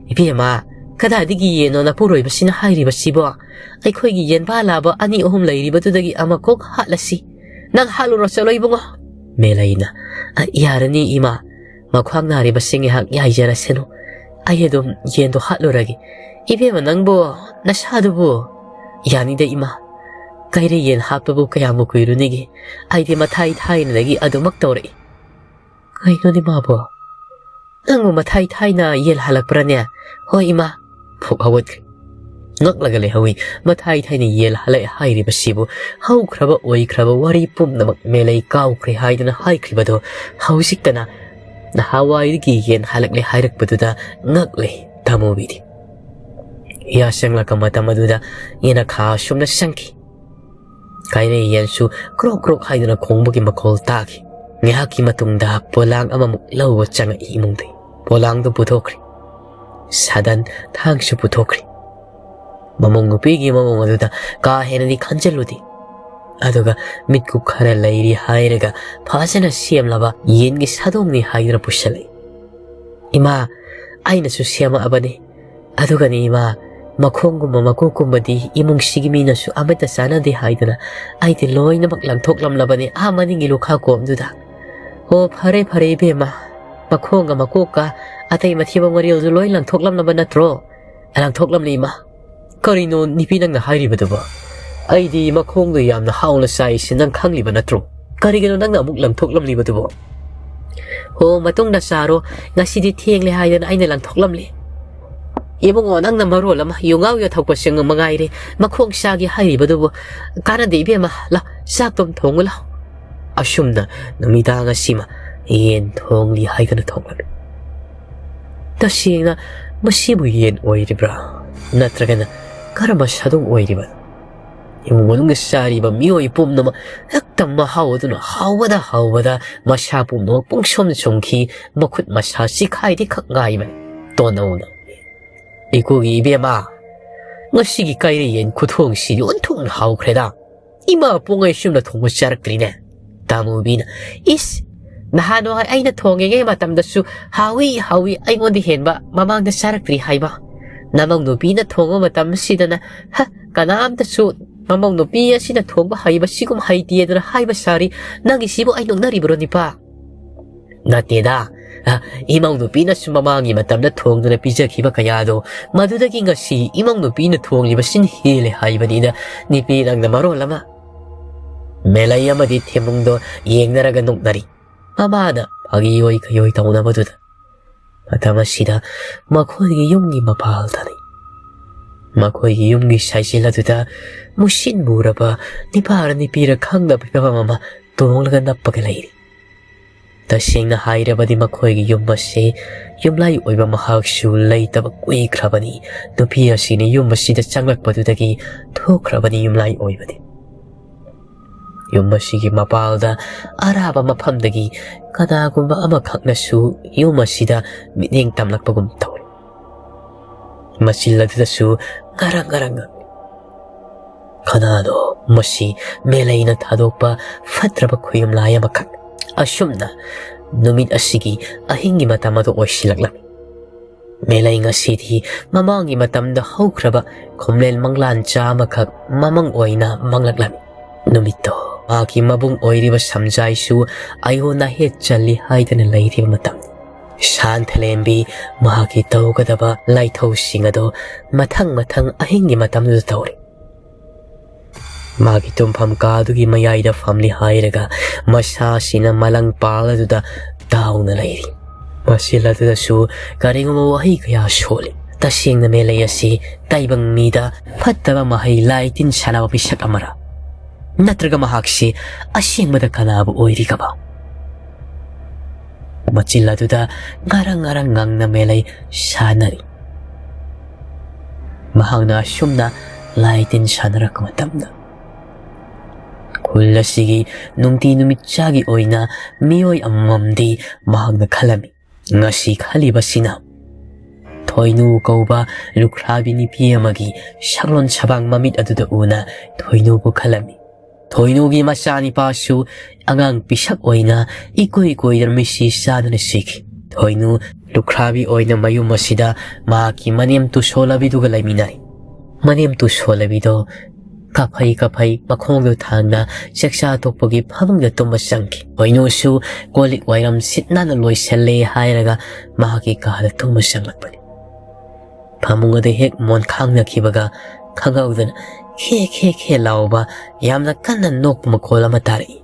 ꯏꯕꯦꯝꯃ, ꯀꯗꯥꯏꯗꯒꯤ ꯌꯦꯟꯅꯣ ꯅꯄꯨꯔꯣꯏꯕꯁꯤꯅ ꯍꯥꯏꯔꯤꯕꯁꯤꯕꯣ? ꯑꯩꯈꯣꯏꯒꯤ ꯌꯦꯟꯕꯥ ꯂꯥꯕ ꯑꯅꯤ ꯑꯍꯨꯝ ꯂꯩꯔꯤꯕꯗꯨꯗꯒꯤ ꯑꯃ ꯀꯣꯛ ꯍꯥꯠꯂꯁꯤ꯫ ꯅꯪ ꯍꯥꯠꯂꯨꯔꯣ, ꯆꯠꯂꯣ ꯏꯕꯨꯡꯉꯣ꯫" ꯃꯦꯂꯩꯅ, "ꯑ, ꯌꯥꯔꯅꯤ ꯏꯃꯥ, ꯃꯈ꯭ꯋꯥꯡ ꯅꯥꯔꯤꯕꯁꯤ ꯉꯥꯏꯍꯥꯛ ꯌꯥꯏꯖꯔꯁꯅꯨ꯫ ꯑꯩ ꯑꯗꯨꯝ ꯌꯦꯟꯗꯣ ꯍꯥꯠꯂꯨꯔꯒꯦ꯫" "ꯏꯕꯦꯝꯃ, ꯅꯪꯕꯨ ꯅꯁꯥꯗꯨꯕꯨ?" "ꯌꯥꯅꯤꯗ ꯏꯃꯥ, ꯀꯩꯔꯩ ꯌꯦꯟ ꯍꯥꯠꯄꯕꯨ ꯀꯌꯥꯝꯕꯨ ꯀꯨꯏꯔꯨꯅꯤꯒꯦ? ꯑꯩꯗꯤ ꯃꯊꯥꯏ ꯊꯥꯏꯅꯗꯒꯤ ꯑꯗꯨꯃꯛ ꯇꯧꯔꯛꯏ꯫" "ꯀꯩꯅꯣꯅꯦ ꯃꯥꯕꯣ? ꯅꯪꯕꯨ ꯃꯊꯥꯏ ꯊꯥꯏꯅ ꯌꯦꯜ ꯍꯜꯂꯛꯄ꯭ꯔꯅꯦ?" "ꯍꯣꯏ ꯏꯃꯥ꯫" ꯐꯨꯛ ꯍꯧꯒꯠꯈ꯭ꯔꯦ꯫ ꯉꯛꯂꯒ ꯂꯩꯍꯧꯏ꯫ ꯃꯊꯥꯏ ꯊꯥꯏꯅ ꯌꯦꯜ ꯍꯜꯂꯛꯑꯦ ꯍꯥꯏꯔꯤꯕꯁꯤꯕꯨ, ꯍꯧꯈ꯭ꯔꯕ ꯑꯣꯏꯈ꯭ꯔꯕ ꯋꯥꯔꯤ ꯄꯨꯝꯅꯃꯛ ꯃꯦꯂꯩ ꯀꯥꯎꯈ꯭ꯔꯦ ꯍꯥꯏꯗꯨꯅ ꯍꯥꯏꯈ꯭ꯔꯤꯕꯗꯣ ꯍꯧꯖꯤꯛꯇꯅ ꯅꯍꯥꯟꯋꯥꯏꯗꯒꯤ ꯌꯦꯟ ꯍꯜꯂꯛꯂꯦ ꯍꯥꯏꯔꯛꯄꯗꯨꯗ ꯉꯛꯂꯦ ꯊꯃꯨꯕꯤꯗꯤ꯫ ꯌꯥꯆꯪꯂꯛꯄ ꯃꯇꯝ ꯑꯗꯨꯗ ꯌꯦꯅꯈꯥ ꯑꯁꯨꯝꯅ ꯆꯪꯈꯤ꯫ ꯀꯥꯏꯔꯦ ꯌꯦꯟꯁꯨ ꯀ꯭ꯔꯣꯛ ꯀ꯭ꯔꯣꯛ ꯍꯥꯏꯗꯨꯅ ꯈꯣꯡꯕꯒꯤ ꯃꯈꯣꯜ ꯇꯥꯈꯤ꯫ ꯉꯥꯏꯍꯥꯛꯀꯤ ꯃꯇꯨꯡꯗ ꯄꯣꯂꯥꯡ ꯑꯃꯃꯨꯛ ꯂꯧꯕ ꯆꯪꯉꯛꯏ ꯏꯃꯨꯡꯗꯒꯤ꯫ ꯄꯣꯂꯥꯡꯗꯨ ꯄꯨꯊꯣꯛꯈ꯭ꯔꯦ꯫ ꯁꯥꯗꯟ ꯊꯥꯡꯁꯨ ꯄꯨꯊꯣꯛꯈ꯭ꯔꯦ꯫ ꯃꯃꯧ ꯅꯨꯄꯤꯒꯤ ꯃꯑꯣꯡ ꯑꯗꯨꯗ ꯀꯥ ꯍꯦꯟꯅꯗꯤ ꯈꯟꯖꯤꯜꯂꯨꯗꯦ꯫ ꯑꯗꯨꯒ ꯃꯤꯠꯀꯨꯞ ꯈꯔ ꯂꯩꯔꯤ ꯍꯥꯏꯔꯒ ꯐꯖꯅ ꯁꯦꯝꯂꯕ ꯌꯦꯟꯒꯤ ꯁꯥꯗꯣꯡꯅꯤ ꯍꯥꯏꯗꯨꯅ ꯄꯨꯁꯤꯜꯂꯛꯏ꯫ "ꯏꯃꯥ, ꯑꯩꯅꯁꯨ ꯁꯦꯝꯃꯛꯑꯕꯅꯤ꯫ ꯑꯗꯨꯒꯅꯤ ꯏꯃꯥ, ꯃꯈꯣꯡꯒꯨꯝꯕ ꯃꯀꯣꯛꯀꯨꯝꯕꯗꯤ ꯏꯃꯨꯡꯁꯤꯒꯤ ꯃꯤꯅꯁꯨ ꯑꯃꯠꯇ ꯆꯥꯅꯗꯦ ꯍꯥꯏꯗꯅ ꯑꯩꯗꯤ ꯂꯣꯏꯅꯃꯛ ꯂꯪꯊꯣꯛꯂꯝꯂꯕꯅꯤ ꯑꯥ ꯃꯅꯤꯡꯒꯤ ꯂꯨꯈꯥ ꯀꯣꯝꯗꯨꯗ꯫" "ꯑꯣ, ꯐꯔꯦ ꯐꯔꯦ ꯏꯕꯦꯝꯃ, ꯃꯈꯣꯡꯒ ꯃꯀꯣꯛꯀ ꯑꯇꯩ ꯃꯊꯤꯕꯣꯡ ꯃꯔꯤꯜꯗꯨ ꯂꯣꯏ ꯂꯪꯊꯣꯛꯂꯝꯂꯕ ꯅꯠꯇ꯭ꯔꯣ?" "ꯂꯪꯊꯣꯛꯂꯝꯂꯤ ꯏꯃꯥ꯫" "ꯀꯔꯤꯅꯣ ꯅꯨꯄꯤ ꯅꯪꯅ ꯍꯥꯏꯔꯤꯕꯗꯨꯕꯣ? ꯑꯩꯗꯤ ꯃꯈꯣꯡꯗꯣ ꯌꯥꯝꯅ ꯍꯥꯎꯅ ꯆꯥꯏꯁꯦ ꯅꯪ ꯈꯪꯂꯤꯕ ꯅꯠꯇ꯭ꯔꯣ? ꯀꯔꯤꯒꯤꯅꯣ ꯅꯪꯅ ꯑꯃꯨꯛ ꯂꯪꯊꯣꯛꯂꯝꯂꯤꯕꯗꯨꯕꯣ?" "ꯑꯣ, ꯃꯇꯨꯡꯗ ꯆꯥꯔꯣ, ꯉꯁꯤꯗꯤ ꯊꯦꯡꯂꯦ ꯍꯥꯏꯗꯅ ꯑꯩꯅ ꯂꯪꯊꯣꯛꯂꯝꯂꯤ꯫" "ꯏꯕꯨꯡꯉꯣ, ꯅꯪꯅ ꯃꯔꯣꯜ ꯑꯃ ꯌꯨ ꯉꯥꯎ ꯌꯥ ꯊꯛꯄꯁꯦ ꯃꯉꯥꯏꯔꯦ, ꯃꯈꯣꯡ ꯆꯥꯒꯦ ꯍꯥꯏꯔꯤꯕꯗꯨꯕꯨ꯫ ꯀꯥꯟꯅꯗꯦ ꯏꯕꯦꯝꯃ, ꯂꯥꯎ, ꯆꯥꯛꯇꯣ ꯑꯃ ꯊꯣꯡꯉꯨ ꯂꯥꯎ꯫" ꯑꯁꯨꯝꯅ ꯅꯨꯃꯤꯗꯥꯡ ꯑꯁꯤꯃ ꯌꯦꯟ ꯊꯣꯡꯂꯤ ꯍꯥꯏꯗꯅ ꯊꯣꯛꯂꯝꯃꯤ꯫ ꯇꯁꯦꯡꯅ ꯃꯁꯤꯕꯨ ꯌꯦꯟ ꯑꯣꯏꯔꯤꯕ꯭ꯔꯥ? ꯅꯠꯇ꯭ꯔꯒꯅ ꯀꯔꯝꯕ ꯁꯥꯗꯣꯡ ꯑꯣꯏꯔꯤꯕꯅꯣ? ꯏꯃꯨꯡ ꯃꯅꯨꯡꯗ ꯆꯥꯔꯤꯕ ꯃꯤꯑꯣꯏ ꯄꯨꯝꯅꯃꯛ ꯍꯦꯛꯇ ꯃꯍꯥꯎ ꯑꯗꯨꯅ ꯍꯥꯎꯕꯗ ꯍꯥꯎꯕꯗ ꯃꯁꯥ ꯄꯨꯝꯅꯃꯛ ꯄꯨꯡꯁꯨꯝ ꯁꯨꯝꯈꯤ, ꯃꯈꯨꯠ ꯃꯁꯥ ꯆꯤꯈꯥꯏꯗꯤ ꯈꯛ ꯉꯥꯏꯕꯅꯤ꯫ ꯇꯣꯟꯅꯧꯅ, "ꯏꯀꯨꯒꯤ ꯏꯕꯦꯝꯃ, "ꯉꯁꯤꯒꯤ ꯀꯥꯏꯔꯦ ꯌꯦꯟ ꯈꯨꯊꯣꯡꯁꯤꯗꯤ ꯑꯣꯟꯊꯣꯛꯅ ꯍꯥꯎꯈ꯭ꯔꯦꯗ꯫ ꯏꯃꯥ ꯄꯣꯛꯉꯩ ꯁꯨꯝꯅ ꯊꯣꯡꯕ ꯆꯥꯔꯛꯇ꯭ꯔꯤꯅꯦ꯫" ꯇꯥꯃꯨꯕꯤꯅ, "ꯏꯁ, ꯅꯍꯥꯟꯋꯥꯏ ꯑꯩꯅ ꯊꯣꯡꯉꯤꯉꯩ ꯃꯇꯝꯗꯁꯨ ꯍꯥꯎꯏ ꯍꯥꯎꯏ ꯑꯩꯉꯣꯟꯗ ꯍꯦꯟꯕ ꯃꯃꯥꯡꯗ ꯆꯥꯔꯛꯇ꯭ꯔꯤ ꯍꯥꯏꯕ꯫ ꯅꯃꯧ ꯅꯨꯄꯤꯅ ꯊꯣꯡꯕ ꯃꯇꯝꯁꯤꯗꯅ, ꯍ, ꯀꯅꯥꯝꯇꯁꯨ ꯃꯃꯧ ꯅꯨꯄꯤ ꯑꯁꯤꯅ ꯊꯣꯡꯕ ꯍꯩꯕꯁꯤꯒꯨꯝ ꯍꯩꯇꯦꯗꯅ ꯍꯥꯏꯕ ꯁꯥꯔꯤ꯫ ꯅꯪꯒꯤꯁꯤꯕꯨ ꯑꯩ ꯅꯣꯛꯅꯔꯤꯕ꯭ꯔꯣ, ꯅꯤꯄꯥ?" "ꯅꯠꯇꯦꯗ꯫ ꯑ, ꯏꯃꯧ ꯅꯨꯄꯤꯅꯁꯨ ꯃꯃꯥꯡꯒꯤ ꯃꯇꯝꯗ ꯊꯣꯡꯗꯨꯅ ꯄꯤꯖꯈꯤꯕ ꯀꯌꯥꯗꯣ, ꯃꯗꯨꯗꯒꯤ ꯉꯁꯤ ꯏꯃꯧ ꯅꯨꯄꯤꯅ ꯊꯣꯡꯂꯤꯕꯁꯤꯅ ꯍꯦꯜꯂꯦ ꯍꯥꯏꯕꯅꯤꯗ, ꯅꯤꯄꯤ ꯅꯪꯅ ꯃꯔꯣꯜ ꯑꯃ꯫" ꯃꯦꯂꯩ ꯑꯃꯗꯤ ꯊꯦꯝꯕꯨꯡꯗꯣ ꯌꯦꯡꯅꯔꯒ ꯅꯣꯛꯅꯔꯤ꯫ ꯃꯃꯥꯅ ꯐꯥꯒꯤ ꯑꯣꯏ ꯀꯩꯑꯣꯏ ꯇꯧꯅꯕꯗꯨꯗ, ꯃꯇꯝ ꯑꯁꯤꯗ ꯃꯈꯣꯏꯒꯤ ꯌꯨꯝꯒꯤ ꯃꯄꯥꯜꯗꯅꯤ꯫ ꯃꯈꯣꯏꯒꯤ ꯌꯨꯝꯒꯤ ꯁꯥꯏꯖꯤꯜ ꯑꯗꯨꯗ ꯃꯨꯁꯤꯟ ꯃꯨꯔꯕ ꯅꯤꯄꯥꯔ ꯅꯤꯄꯤꯔ ꯈꯪꯗꯕ ꯐꯤꯕꯝ ꯑꯃ ꯇꯣꯡꯂꯒ ꯅꯞꯄꯒ ꯂꯩꯔꯤ꯫ ꯇꯁꯦꯡꯅ ꯍꯥꯏꯔꯕꯗꯤ ꯃꯈꯣꯏꯒꯤ ꯌꯨꯝ ꯑꯁꯤ ꯌꯨꯝꯂꯥꯏ ꯑꯣꯏꯕ ꯃꯍꯥꯛꯁꯨ ꯂꯩꯇꯕ ꯀꯨꯏꯈ꯭ꯔꯕꯅꯤ꯫ ꯅꯨꯄꯤ ꯑꯁꯤꯅ ꯌꯨꯝ ꯑꯁꯤꯗ ꯆꯪꯂꯛꯄꯗꯨꯗꯒꯤ ꯊꯣꯛꯈ꯭ꯔꯕꯅꯤ ꯌꯨꯝꯂꯥꯏ ꯑꯣꯏꯕꯗꯤ꯫ ꯌꯨꯝ ꯑꯁꯤꯒꯤ ꯃꯄꯥꯜꯗ ꯑꯔꯥꯞꯄ ꯃꯐꯝꯗꯒꯤ ꯀꯅꯥꯒꯨꯝꯕ ꯑꯃꯈꯛꯅꯁꯨ ꯌꯨꯝ ꯑꯁꯤꯗ ꯃꯤꯠꯌꯦꯡ ꯇꯝꯂꯛꯄꯒꯨꯝ ꯇꯧꯔꯤ꯫ ꯃꯆꯤꯜ ꯑꯗꯨꯗꯁꯨ ꯉꯔꯪ ꯉꯔꯪ ꯉꯪꯏ꯫ ꯀꯅꯥꯅꯣ ꯃꯁꯤ? ꯃꯦꯂꯩꯅ ꯊꯥꯗꯣꯛꯄ ꯐꯠꯇ꯭ꯔꯕ ꯈꯨꯌꯨꯝꯂꯥꯏ ꯑꯃꯈꯛ꯫ ꯑꯁꯨꯝꯅ ꯅꯨꯃꯤꯠ ꯑꯁꯤꯒꯤ ꯑꯍꯤꯡꯒꯤ ꯃꯇꯝ ꯑꯗꯨ ꯑꯣꯏꯁꯤꯜꯂꯛꯂꯝꯃꯤ꯫ ꯃꯦꯂꯩ ꯉꯁꯤꯗꯤ ꯃꯃꯥꯡꯒꯤ ꯃꯇꯝꯗ ꯍꯧꯈ꯭ꯔꯕ ꯈꯣꯝꯂꯦꯟ ꯃꯪꯂꯥꯟꯆꯥ ꯑꯃꯈꯛ ꯃꯃꯪ ꯑꯣꯏꯅ ꯃꯪꯂꯛꯂꯝꯃꯤ꯫ ꯅꯨꯃꯤꯠꯇꯣ ꯃꯍꯥꯛꯀꯤ ꯃꯕꯨꯡ ꯑꯣꯏꯔꯤꯕ ꯁꯝꯖꯥꯏꯁꯨ ꯑꯌꯣꯟ ꯑꯍꯦꯠ ꯆꯜꯂꯤ ꯍꯥꯏꯗꯅ ꯂꯩꯔꯤꯕ ꯃꯇꯝꯅꯤ꯫ ꯁꯥꯟꯊꯂꯦꯝꯕꯤ ꯃꯍꯥꯛꯀꯤ ꯇꯧꯒꯗꯕ ꯂꯥꯏꯊꯧꯁꯤꯡ ꯑꯗꯣ ꯃꯊꯪ ꯃꯊꯪ ꯑꯍꯤꯡꯒꯤ ꯃꯇꯝꯗꯨꯗ ꯇꯧꯔꯤ꯫ ꯃꯥꯒꯤ ꯇꯨꯝꯐꯝ ꯀꯥꯗꯨꯒꯤ ꯃꯌꯥꯏꯗ ꯐꯝꯂꯤ ꯍꯥꯏꯔꯒ ꯃꯁꯥꯁꯤꯅ ꯃꯂꯪ ꯄꯥꯜ ꯑꯗꯨꯗ ꯇꯥꯎꯅ ꯂꯩꯔꯤ꯫ ꯃꯆꯤꯜ ꯑꯗꯨꯗꯁꯨ ꯀꯔꯤꯒꯨꯝꯕ ꯋꯥꯍꯩ ꯀꯌꯥ ꯁꯣꯜꯂꯤ꯫ ꯇꯁꯦꯡꯅ ꯃꯦꯂꯩ ꯑꯁꯤ ꯇꯥꯏꯕꯪ ꯃꯤꯗ ꯐꯠꯇꯕ ꯃꯍꯩ ꯂꯥꯏ ꯇꯤꯟ ꯁꯥꯟꯅꯕ ꯃꯤꯁꯛ ꯑꯃꯔ? ꯅꯠꯇ꯭ꯔꯒ ꯃꯍꯥꯛꯁꯤ ꯑꯁꯦꯡꯕꯗ ꯀꯅꯥꯕꯨ ꯑꯣꯏꯔꯤꯒꯕ? ꯃꯆꯤꯜ ꯑꯗꯨꯗ ꯉꯔꯪ ꯉꯔꯪ ꯉꯪꯅ ꯃꯦꯂꯩ ꯁꯥꯟꯅꯔꯤ꯫ ꯃꯍꯥꯛꯅ ꯑꯁꯨꯝꯅ ꯂꯥꯏ ꯇꯤꯟ ꯁꯥꯟꯅꯔꯛꯄ ꯃꯇꯝꯗ, ꯈꯨꯜ ꯑꯁꯤꯒꯤ ꯅꯨꯡꯇꯤ ꯅꯨꯃꯤꯠ ꯆꯥꯒꯤ ꯑꯣꯏꯅ ꯃꯤꯑꯣꯏ ꯑꯃꯃꯝꯗꯤ ꯃꯍꯥꯛꯅ ꯈꯜꯂꯝꯃꯤ꯫ ꯉꯁꯤ ꯈꯜꯂꯤꯕꯁꯤꯅ ꯊꯣꯏꯅꯨ ꯀꯧꯕ ꯂꯨꯈ꯭ꯔꯥꯕꯤ ꯅꯨꯄꯤ ꯑꯃꯒꯤ ꯁꯛꯂꯣꯟ ꯁꯕꯥꯡ ꯃꯃꯤꯠ ꯑꯗꯨꯗ ꯎꯅ ꯊꯣꯏꯅꯨꯕꯨ ꯈꯜꯂꯝꯃꯤ꯫ ꯊꯣꯏꯅꯨꯒꯤ ꯃꯆꯥꯅꯤꯄꯥꯁꯨ ꯑꯉꯥꯡ ꯄꯤꯁꯛ ꯑꯣꯏꯅ ꯏꯀꯨꯏ ꯀꯨꯏꯗꯅ ꯃꯤꯠꯁꯤ ꯆꯥꯗꯨꯅ ꯁꯤꯈꯤ꯫ ꯊꯣꯏꯅꯨ ꯂꯨꯈ꯭ꯔꯥꯕꯤ ꯑꯣꯏꯅ ꯃꯌꯨꯝ ꯑꯁꯤꯗ ꯃꯍꯥꯛꯀꯤ ꯃꯅꯦꯝ ꯇꯨꯁꯣꯂꯕꯤꯗꯨꯒ ꯂꯩꯃꯤꯟꯅꯔꯤ꯫ ꯃꯅꯦꯝ ꯇꯨꯁꯣꯂꯕꯤꯗꯣ ꯀꯥꯐꯩ ꯀꯥꯐꯩ ꯃꯈꯣꯡꯗꯨ ꯊꯥꯡꯅ ꯆꯥꯛꯆꯥ ꯇꯣꯛꯄꯒꯤ ꯐꯃꯨꯡꯗ ꯇꯨꯝꯕ ꯆꯪꯈꯤ꯫ ꯊꯣꯏꯅꯨꯁꯨ ꯀꯣꯜ ꯂꯤꯛ ꯋꯥꯏꯔꯝ ꯁꯤꯠ ꯅꯥꯟꯅ ꯂꯣꯏꯁꯜꯂꯦ ꯍꯥꯏꯔꯒ ꯃꯍꯥꯛꯀꯤ ꯀꯥꯗ ꯇꯨꯝꯕ ꯆꯪꯂꯛꯄꯅꯤ꯫ ꯐꯃꯨꯡ ꯑꯗꯨ ꯍꯦꯛ ꯃꯣꯟꯈꯥꯡꯅꯈꯤꯕꯒ ꯈꯪꯍꯧꯗꯅ ꯈꯦ ꯈꯦ ꯈꯦ ꯂꯥꯎꯕ, ꯌꯥꯝꯅ ꯀꯟꯅ ꯅꯣꯛꯄ ꯃꯈꯣꯜ ꯑꯃ ꯇꯥꯔꯛꯏ꯫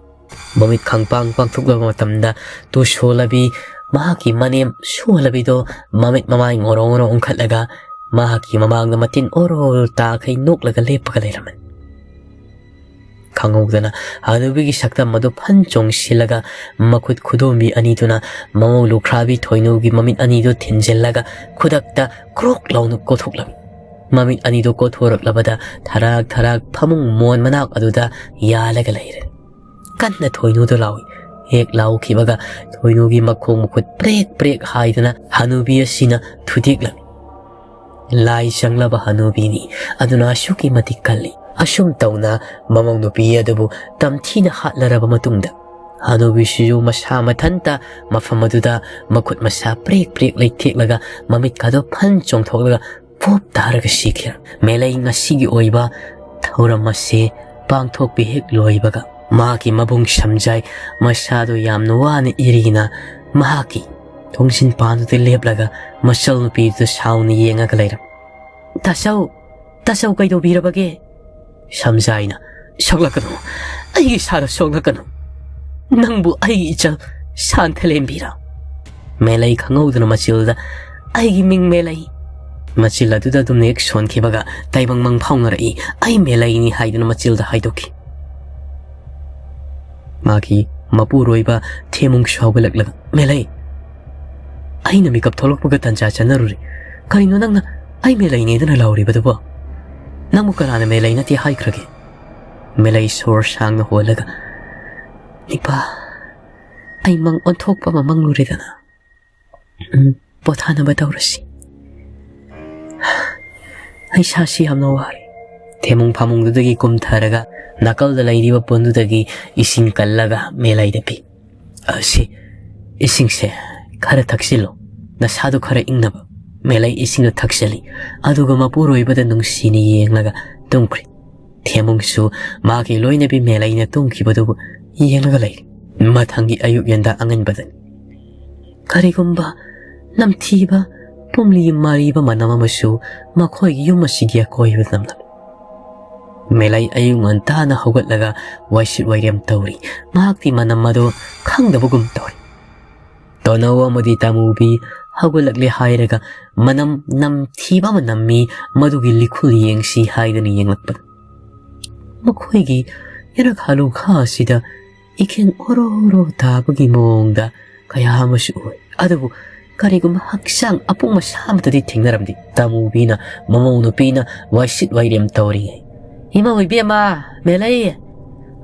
ꯃꯃꯤꯠ ꯈꯪꯄꯥꯡ ꯄꯥꯡꯊꯣꯛꯂꯕ ꯃꯇꯝꯗ ꯇꯨꯁꯣꯂꯕꯤ ꯃꯍꯥꯛꯀꯤ ꯃꯅꯦꯝ ꯁꯣꯂꯕꯤꯗꯣ ꯃꯃꯤꯠ ꯃꯃꯥꯏ ꯉꯣꯔꯣ ꯉꯣꯔꯣ ꯑꯣꯟꯈꯠꯂꯒ ꯃꯍꯥꯛꯀꯤ ꯃꯃꯥꯡꯗ ꯃꯇꯤꯟ ꯑꯣꯔꯣ ꯑꯣꯔꯣ ꯇꯥꯈꯩ ꯅꯣꯛꯂꯒ ꯂꯦꯞꯄꯒ ꯂꯩꯔꯝꯃꯤ꯫ ꯈꯪꯍꯧꯗꯅ ꯍꯅꯨꯕꯤꯒꯤ ꯁꯛꯇꯝ ꯑꯗꯨ ꯐꯟ ꯆꯣꯡꯁꯤꯜꯂꯒ ꯃꯈꯨꯠ ꯈꯨꯗꯣꯝꯕꯤ ꯑꯅꯤꯗꯨꯅ ꯃꯃꯧ ꯂꯨꯈ꯭ꯔꯥꯕꯤ ꯊꯣꯏꯅꯨꯒꯤ ꯃꯃꯤꯠ ꯑꯅꯤꯗꯨ ꯊꯤꯟꯖꯤꯜꯂꯒ ꯈꯨꯗꯛꯇ ꯀ꯭ꯔꯣꯛ ꯂꯥꯎꯅ ꯀꯣꯊꯣꯛꯂꯝꯃꯤ꯫ ꯃꯃꯤꯠ ꯑꯅꯤꯗꯨ ꯀꯣꯊꯣꯔꯛꯂꯕꯗ ꯊꯔꯥꯛ ꯊꯔꯥꯛ ꯐꯃꯨꯡ ꯃꯣꯟ ꯃꯅꯥꯛ ꯑꯗꯨꯗ ꯌꯥꯜꯂꯒ ꯂꯩꯔꯦ꯫ ꯀꯟꯅ ꯊꯣꯏꯅꯨꯗ ꯂꯥꯎꯏ꯫ ꯍꯦꯛ ꯂꯥꯎꯈꯤꯕꯒ ꯊꯣꯏꯅꯨꯒꯤ ꯃꯈꯣꯡ ꯃꯈꯨꯠ ꯄ꯭ꯔꯦꯛ ꯄ꯭ꯔꯦꯛ ꯍꯥꯏꯗꯨꯅ ꯍꯅꯨꯕꯤ ꯑꯁꯤꯅ ꯊꯨꯗꯦꯛꯂꯝꯃꯤ꯫ ꯂꯥꯏ ꯆꯪꯂꯕ ꯍꯅꯨꯕꯤꯅꯤ, ꯑꯗꯨꯅ ꯑꯁꯨꯛꯀꯤ ꯃꯇꯤꯛ ꯀꯜꯂꯤ꯫ ꯑꯁꯨꯝ ꯇꯧꯅ ꯃꯃꯧ ꯅꯨꯄꯤ ꯑꯗꯨꯕꯨ ꯇꯝꯊꯤꯅ ꯍꯥꯠꯂꯔꯕ ꯃꯇꯨꯡꯗ ꯍꯅꯨꯕꯤꯁꯤꯁꯨ ꯃꯁꯥ ꯃꯊꯟꯇ ꯃꯐꯝ ꯑꯗꯨꯗ ꯃꯈꯨꯠ ꯃꯁꯥ ꯄ꯭ꯔꯦꯛ ꯄ꯭ꯔꯦꯛ ꯂꯩꯊꯦꯛꯂꯒ ꯃꯃꯤꯠꯀꯥꯗꯣ ꯐꯟ ꯆꯣꯡꯊꯣꯛꯂꯒ ꯄꯣꯞ ꯇꯥꯔꯒ ꯁꯤꯈꯤ꯫ ꯃꯦꯂꯩ ꯉꯁꯤꯒꯤ ꯑꯣꯏꯕ ꯊꯧꯔꯝ ꯑꯁꯤ ꯄꯥꯡꯊꯣꯛꯄ ꯍꯦꯛ ꯂꯣꯏꯕꯒ ꯃꯍꯥꯛꯀꯤ ꯃꯕꯨꯡ ꯁꯝꯖꯥꯏ ꯃꯁꯥꯗꯨ ꯌꯥꯝꯅ ꯋꯥꯅ ꯏꯔꯤꯅ ꯃꯍꯥꯛꯀꯤ ꯊꯣꯡꯖꯤꯟ ꯄꯥꯟꯗꯨꯗ ꯂꯦꯞꯂꯒ ꯃꯆꯜ ꯅꯨꯄꯤꯗꯨꯗ ꯁꯥꯎꯅ ꯌꯦꯡꯉꯒ ꯂꯩꯔꯝꯃꯤ꯫ "ꯇꯥꯆꯧ, ꯇꯥꯆꯧ ꯀꯩꯗꯧꯕꯤꯔꯕꯒꯦ?" ꯁꯝꯖꯥꯏꯅ, "ꯁꯣꯛꯂꯛꯀꯅꯨ, ꯑꯩꯒꯤ ꯏꯁꯥꯗ ꯁꯣꯛꯂꯛꯀꯅꯨ꯫ ꯅꯪꯕꯨ ꯑꯩꯒꯤ ꯏꯆꯜ ꯁꯥꯟꯊꯂꯦꯝꯕꯤꯔ?" ꯃꯦꯂꯩ ꯈꯪꯍꯧꯗꯅ ꯃꯆꯤꯜꯗ, "ꯑꯩꯒꯤ ꯃꯤꯡ ꯃꯦꯂꯩ"꯫ ꯃꯆꯤꯜ ꯑꯗꯨꯗ ꯑꯗꯨꯝ ꯍꯦꯛ ꯁꯣꯟꯈꯤꯕꯒ ꯇꯥꯏꯕꯪ ꯃꯪ ꯐꯥꯎꯅꯔꯛꯏ꯫ "ꯑꯩ ꯃꯦꯂꯩꯅꯤ" ꯍꯥꯏꯗꯨꯅ ꯃꯆꯤꯜꯗ ꯍꯥꯏꯗꯣꯛꯈꯤ꯫ ꯃꯥꯒꯤ ꯃꯄꯨꯔꯣꯏꯕ ꯊꯦꯝꯃꯨꯡꯁꯨ ꯍꯧꯒꯠꯂꯛꯂꯒ, "ꯃꯦꯂꯩ, ꯑꯩꯅ ꯃꯤꯀꯞ ꯊꯣꯛꯂꯛꯄꯒ ꯇꯟꯖꯥ ꯆꯥꯟꯅꯔꯨꯔꯦ꯫ ꯀꯔꯤꯅꯣ ꯅꯪꯅ 'ꯑꯩ ꯃꯦꯂꯩꯅꯦ'ꯗꯅ ꯂꯥꯎꯔꯤꯕꯗꯨꯕꯣ? ꯅꯪꯕꯨ ꯀꯅꯥꯅ ꯃꯦꯂꯩ ꯅꯠꯇꯦ ꯍꯥꯏꯈ꯭ꯔꯒꯦ?" ꯃꯦꯂꯩ ꯁꯣꯔ ꯁꯥꯡꯅ ꯍꯣꯜꯂꯒ, "ꯏꯄꯥ, ꯑꯩ ꯃꯪ ꯑꯣꯟꯊꯣꯛꯄ ꯑꯃ ꯃꯪꯂꯨꯔꯦꯗꯅ꯫ ꯎꯝ, ꯄꯣꯊꯥꯅꯕ ꯇꯧꯔꯁꯤ꯫ "ꯑꯩ ꯏꯁꯥꯁꯤ ꯌꯥꯝꯅ ꯋꯥꯔꯦ꯫" ꯊꯦꯃꯨꯡ ꯐꯃꯨꯡꯗꯨꯗꯒꯤ ꯀꯨꯝꯊꯔꯒ ꯅꯥꯀꯜꯗ ꯂꯩꯔꯤꯕ ꯄꯣꯟꯗꯨꯗꯒꯤ ꯏꯁꯤꯡ ꯀꯜꯂꯒ ꯃꯦꯂꯩꯗ ꯄꯤ꯫ "ꯑ, ꯁꯤ ꯏꯁꯤꯡꯁꯦ ꯈꯔ ꯊꯛꯆꯤꯜꯂꯨ, ꯅꯁꯥꯗꯨ ꯈꯔ ꯏꯪꯅꯕ꯫" ꯃꯦꯂꯩ ꯏꯁꯤꯡꯗꯨ ꯊꯛꯆꯤꯜꯂꯤ, ꯑꯗꯨꯒ ꯃꯄꯨꯔꯣꯏꯕꯗ ꯅꯨꯡꯁꯤꯅ ꯌꯦꯡꯂꯒ ꯇꯨꯝꯈ꯭ꯔꯦ꯫ ꯊꯦꯃꯨꯡꯁꯨ ꯃꯥꯒꯤ ꯂꯣꯏꯅꯕꯤ ꯃꯦꯂꯩꯅ ꯇꯨꯝꯈꯤꯕꯗꯨꯕꯨ ꯌꯦꯡꯂꯒ ꯂꯩꯔꯤ꯫ ꯃꯊꯪꯒꯤ ꯑꯌꯨꯛ ꯌꯦꯟꯗꯥ ꯑꯉꯟꯕꯗꯅꯤ꯫ ꯀꯔꯤꯒꯨꯝꯕ ꯅꯝꯊꯤꯕ ꯄꯨꯝꯂꯤ ꯃꯔꯤꯕ ꯃꯅꯝ ꯑꯃꯁꯨ ꯃꯈꯣꯏꯒꯤ ꯌꯨꯝ ꯑꯁꯤꯒꯤ ꯑꯀꯣꯏꯕꯗ ꯅꯝꯂꯝꯃꯤ꯫ ꯃꯦꯂꯩ ꯑꯌꯨꯛ ꯉꯟꯇꯥꯅ ꯍꯧꯒꯠꯂꯒ ꯋꯥꯏꯁꯤꯠ ꯋꯥꯏꯔꯦꯝ ꯇꯧꯔꯤ꯫ ꯃꯍꯥꯛꯇꯤ ꯃꯅꯝ ꯑꯗꯨ ꯈꯪꯗꯕꯒꯨꯝ ꯇꯧꯔꯤ꯫ ꯇꯣꯅꯧ ꯑꯃꯗꯤ ꯇꯥꯃꯨꯕꯤ ꯍꯧꯒꯠꯂꯛꯂꯦ ꯍꯥꯏꯔꯒ ꯃꯅꯝ ꯅꯝꯊꯤꯕ ꯑꯃ ꯅꯝꯃꯤ, ꯃꯗꯨꯒꯤ ꯂꯤꯈꯨꯜ ꯌꯦꯡꯁꯤ ꯍꯥꯏꯗꯨꯅ ꯌꯦꯡꯂꯛꯄꯗ ꯃꯈꯣꯏꯒꯤ ꯏꯔꯛ ꯍꯥꯂꯨꯈꯥ ꯑꯁꯤꯗ ꯏꯈꯦꯡ ꯑꯣꯔꯣ ꯑꯣꯔꯣ ꯇꯥꯕꯒꯤ ꯃꯑꯣꯡꯗ ꯀꯌꯥ ꯑꯃꯁꯨ ꯎꯏ꯫ ꯑꯗꯨꯕꯨ ꯀꯔꯤꯒꯨꯝꯕ ꯍꯛꯆꯥꯡ ꯑꯄꯨꯝ ꯑꯁꯥ ꯑꯃꯠꯇꯗꯤ ꯊꯦꯡꯅꯔꯝꯗꯦ꯫ ꯇꯥꯃꯨꯕꯤꯅ ꯃꯃꯧ ꯅꯨꯄꯤꯅ ꯋꯥꯏꯁꯤꯠ ꯋꯥꯏꯔꯦꯝ ꯇꯧꯔꯤꯉꯩ, "ꯏꯃꯥ ꯏꯕꯦꯝꯃ, ꯃꯦꯂꯩ,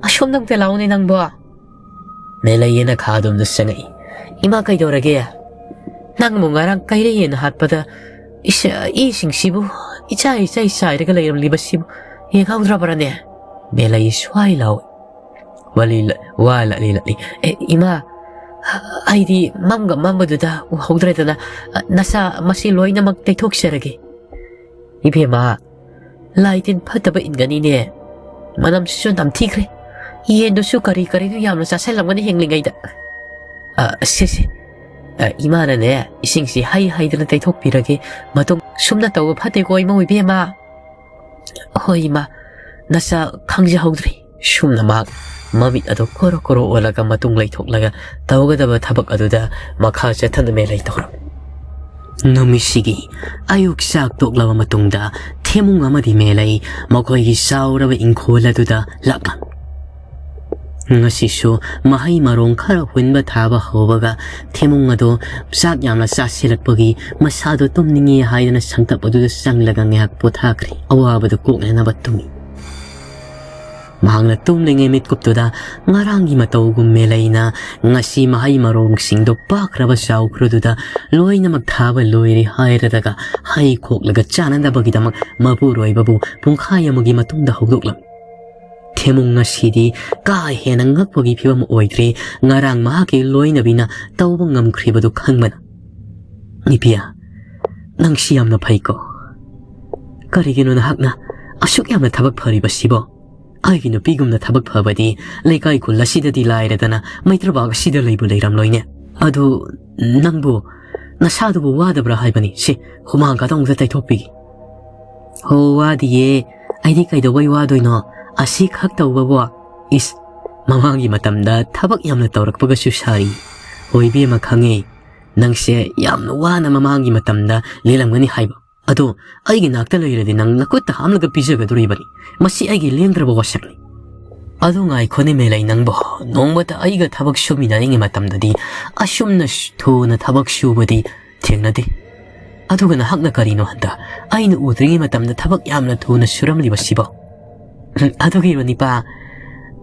ꯑꯁꯣꯝꯗ ꯑꯝꯇ ꯂꯥꯛꯎꯅꯦ ꯅꯪꯕꯣ꯫" ꯃꯦꯂꯩ ꯌꯦꯅꯈꯥꯗꯣꯝꯗ ꯆꯪꯉꯛꯏ꯫ "ꯏꯃꯥ, ꯀꯩꯗꯧꯔꯒꯦ? ꯅꯪꯕꯨ ꯉꯔꯥꯡ ꯀꯩꯔꯦ ꯌꯦꯟ ꯍꯥꯠꯄꯗ ꯏꯁ-, ꯏꯁꯤꯡꯁꯤꯕꯨ ꯏꯆꯥꯏ ꯏꯆꯥꯏ ꯆꯥꯏꯔꯒ ꯂꯩꯔꯝꯂꯤꯕꯁꯤꯕꯨ ꯌꯦꯡꯍꯧꯗ꯭ꯔꯕ꯭ꯔꯅꯦ?" ꯃꯦꯂꯩ ꯁ꯭ꯋꯥꯏ ꯂꯥꯎꯏ꯫ ꯋꯥꯂꯤ ꯂ-, ꯋꯥ ꯂꯠꯂꯤ ꯂꯠꯂꯤ꯫ "ꯑꯦ, ꯏꯃꯥ, ꯑꯩꯗꯤ ꯃꯝꯒ ꯃꯝꯕꯗꯨꯗ ꯎꯍꯧꯗ꯭ꯔꯦꯗꯅ, ꯅꯁꯥ ꯃꯁꯤ ꯂꯣꯏꯅꯃꯛ ꯇꯩꯊꯣꯛꯆꯔꯒꯦ꯫" "ꯏꯕꯦꯝꯃ, ꯂꯥꯏ ꯇꯤꯟ ꯐꯠꯇꯕ ꯏꯟꯒꯅꯤꯅꯦ꯫ ꯃꯅꯝꯁꯤꯁꯨ ꯅꯝꯊꯤꯈ꯭ꯔꯦ꯫ ꯌꯦꯟꯗꯨꯁꯨ ꯀꯔꯤ ꯀꯔꯤꯅꯣ ꯌꯥꯝꯅ ꯆꯥꯁꯤꯜꯂꯝꯒꯅꯤ ꯍꯤꯡꯂꯤꯉꯩꯗ꯫ ꯑ, ꯁꯦ, ꯁꯦ꯫ ꯑ, ꯏꯃꯥꯅꯅꯦ, ꯏꯁꯤꯡꯁꯤ ꯍꯩ ꯍꯩꯗꯅ ꯇꯩꯊꯣꯛꯄꯤꯔꯒꯦ꯫ ꯃꯇꯨꯡ ꯁꯨꯝꯅ ꯇꯧꯕ ꯐꯠꯇꯦꯀꯣ, ꯏꯃꯧ ꯏꯕꯦꯝꯃ꯫" "ꯍꯣꯏ, ꯏꯃꯥ꯫ ꯅꯁꯥ ꯈꯪꯖꯍꯧꯗ꯭ꯔꯦ꯫" ꯁꯨꯝꯅ ꯃꯍꯥꯛ ꯃꯃꯤꯠ ꯑꯗꯨ ꯀꯣꯔꯣ ꯀꯣꯔꯣ ꯑꯣꯜꯂꯒ ꯃꯇꯨꯡ ꯂꯩꯊꯣꯛꯂꯒ ꯇꯧꯒꯗꯕ ꯊꯕꯛ ꯑꯗꯨꯗ ꯃꯈꯥ ꯆꯠꯊꯅ ꯃꯦꯂꯩ ꯇꯧꯔꯝꯃꯤ꯫ ꯅꯨꯃꯤꯠꯁꯤꯒꯤ ꯑꯌꯨꯛ ꯆꯥꯛ ꯇꯣꯛꯂꯕ ꯃꯇꯨꯡꯗ ꯊꯦꯃꯨꯡ ꯑꯃꯗꯤ ꯃꯦꯂꯩ ꯃꯈꯣꯏꯒꯤ ꯆꯥꯎꯔꯕ ꯏꯪꯈꯣꯜ ꯑꯗꯨꯗ ꯂꯥꯛꯂꯝꯃꯤ꯫ ꯉꯁꯤꯁꯨ ꯃꯍꯩ ꯃꯔꯣꯡ ꯈꯔ ꯍꯨꯟꯕ ꯊꯥꯕ ꯍꯧꯕꯒ ꯊꯦꯃꯨꯡ ꯑꯗꯣ ꯆꯥꯛ ꯌꯥꯝꯅ ꯆꯥꯁꯤꯜꯂꯛꯄꯒꯤ ꯃꯁꯥꯗꯣ ꯇꯨꯝꯅꯤꯡꯉꯦ ꯍꯥꯏꯗꯅ ꯁꯪꯇꯞ ꯑꯗꯨꯗ ꯆꯪꯂꯒ ꯉꯥꯏꯍꯥꯛ ꯄꯣꯊꯥꯈ꯭ꯔꯦ꯫ ꯑꯋꯥꯕꯗꯨ ꯀꯣꯛꯅꯅꯕ ꯇꯨꯝꯃꯤ꯫ ꯃꯍꯥꯛꯅ ꯇꯨꯝꯂꯤꯉꯩ ꯃꯤꯠꯀꯨꯞꯇꯨꯗ ꯉꯔꯥꯡꯒꯤ ꯃꯇꯧꯒꯨꯝ ꯃꯦꯂꯩꯅ ꯉꯁꯤ ꯃꯍꯩ ꯃꯔꯣꯡꯁꯤꯡꯗꯨ ꯄꯥꯛꯈ꯭ꯔꯕ ꯆꯥꯎꯈ꯭ꯔꯗꯨꯗ ꯂꯣꯏꯅꯃꯛ ꯊꯥꯕ ꯂꯣꯏꯔꯦ ꯍꯥꯏꯔꯗꯒ ꯍꯩ ꯈꯣꯛꯂꯒ ꯆꯥꯅꯅꯕꯒꯤꯗꯃꯛ ꯃꯄꯨꯔꯣꯏꯕꯕꯨ ꯄꯨꯡꯈꯥꯏ ꯑꯃꯒꯤ ꯃꯇꯨꯡꯗ ꯍꯧꯗꯣꯛꯂꯝꯃꯤ꯫ ꯊꯦꯃꯨꯡ ꯉꯁꯤꯗꯤ ꯀꯥ ꯍꯦꯟꯅ ꯉꯛꯄꯒꯤ ꯐꯤꯕꯝ ꯑꯣꯏꯗ꯭ꯔꯦ꯫ ꯉꯔꯥꯡ ꯃꯍꯥꯛꯀꯤ ꯂꯣꯏꯅꯕꯤꯅ ꯇꯧꯕ ꯉꯝꯈ꯭ꯔꯤꯕꯗꯨ ꯈꯪꯕꯅ, "ꯏꯄꯤꯌꯥ, ꯅꯪꯁꯤ ꯌꯥꯝꯅ ꯐꯩꯀꯣ꯫ ꯀꯔꯤꯒꯤꯅꯣ ꯅꯍꯥꯛꯅ ꯑꯁꯨꯛ ꯌꯥꯝꯅ ꯊꯕꯛ ꯐꯔꯤꯕꯁꯤꯕꯣ? ꯑꯩꯒꯤ ꯅꯨꯄꯤꯒꯨꯝꯅ ꯊꯕꯛ ꯐꯕꯗꯤ ꯂꯩꯀꯥꯏ ꯈꯨꯜ ꯑꯁꯤꯗꯗꯤ ꯂꯥꯏꯔꯗꯅ ꯃꯩꯇ꯭ꯔꯕꯥꯛ ꯑꯁꯤꯗ ꯂꯩꯕꯨ ꯂꯩꯔꯝꯂꯣꯏꯅꯦ꯫ ꯑꯗꯨ ꯅꯪꯕꯨ ꯅꯁꯥꯗꯨꯕꯨ ꯋꯥꯗꯕ꯭ꯔꯥ ꯍꯥꯏꯕꯅꯤ? ꯁꯤ ꯍꯨꯃꯥꯡ ꯈꯛꯇ ꯑꯃꯨꯛꯇ ꯇꯩꯊꯣꯛꯄꯤꯒꯦ꯫" "ꯍꯣ, ꯋꯥꯗꯤꯌꯦ꯫ ꯑꯩꯗꯤ ꯀꯩꯗꯧꯕꯩ ꯋꯥꯗꯣꯏꯅꯣ? ꯑꯁꯤ ꯈꯛ ꯇꯧꯕꯕꯨ꯫ ꯏꯁ, ꯃꯃꯥꯡꯒꯤ ꯃꯇꯝꯗ ꯊꯕꯛ ꯌꯥꯝꯅ ꯇꯧꯔꯛꯄꯒꯁꯨ ꯁꯥꯔꯤ꯫ ꯍꯣꯏ, ꯏꯕꯦꯝꯃ, ꯈꯪꯉꯦ꯫ ꯅꯪꯁꯦ ꯌꯥꯝꯅ ꯋꯥꯅ ꯃꯃꯥꯡꯒꯤ ꯃꯇꯝꯗ ꯂꯦꯜꯂꯝꯒꯅꯤ ꯍꯥꯏꯕ꯫ ꯑꯗꯣ ꯑꯩꯒꯤ ꯅꯥꯛꯇ ꯂꯩꯔꯗꯤ ꯅꯪ ꯅꯈꯨꯠꯇ ꯍꯥꯞꯂꯒ ꯄꯤꯖꯒꯗꯣꯔꯤꯕꯅꯤ꯫ ꯃꯁꯤ ꯑꯩꯒꯤ ꯂꯦꯡꯗ꯭ꯔꯕ ꯋꯥꯁꯛꯅꯤ꯫" "ꯑꯗꯨ ꯉꯥꯏꯈꯣꯅꯦ ꯃꯦꯂꯩ ꯅꯪꯕꯣ, ꯅꯣꯡꯃꯇ ꯑꯩꯒ ꯊꯕꯛ ꯁꯨꯃꯤꯟꯅꯔꯤꯉꯩ ꯃꯇꯝꯗꯗꯤ ꯑꯁꯨꯝꯅ ꯁꯨ-, ꯊꯨꯅ ꯊꯕꯛ ꯁꯨꯕꯗꯤ ꯊꯦꯡꯅꯗꯦ꯫ ꯑꯗꯨꯒ ꯅꯍꯥꯛꯅ ꯀꯔꯤꯅꯣ ꯍꯟꯗꯛ ꯑꯩꯅ ꯎꯗ꯭ꯔꯤꯉꯩ ꯃꯇꯝꯗ ꯊꯕꯛ ꯌꯥꯝꯅ ꯊꯨꯅ ꯁꯨꯔꯝꯂꯤꯕꯁꯤꯕꯣ?" "ꯎꯝ, ꯑꯗꯨꯒꯤꯔꯣ ꯅꯤꯄꯥ,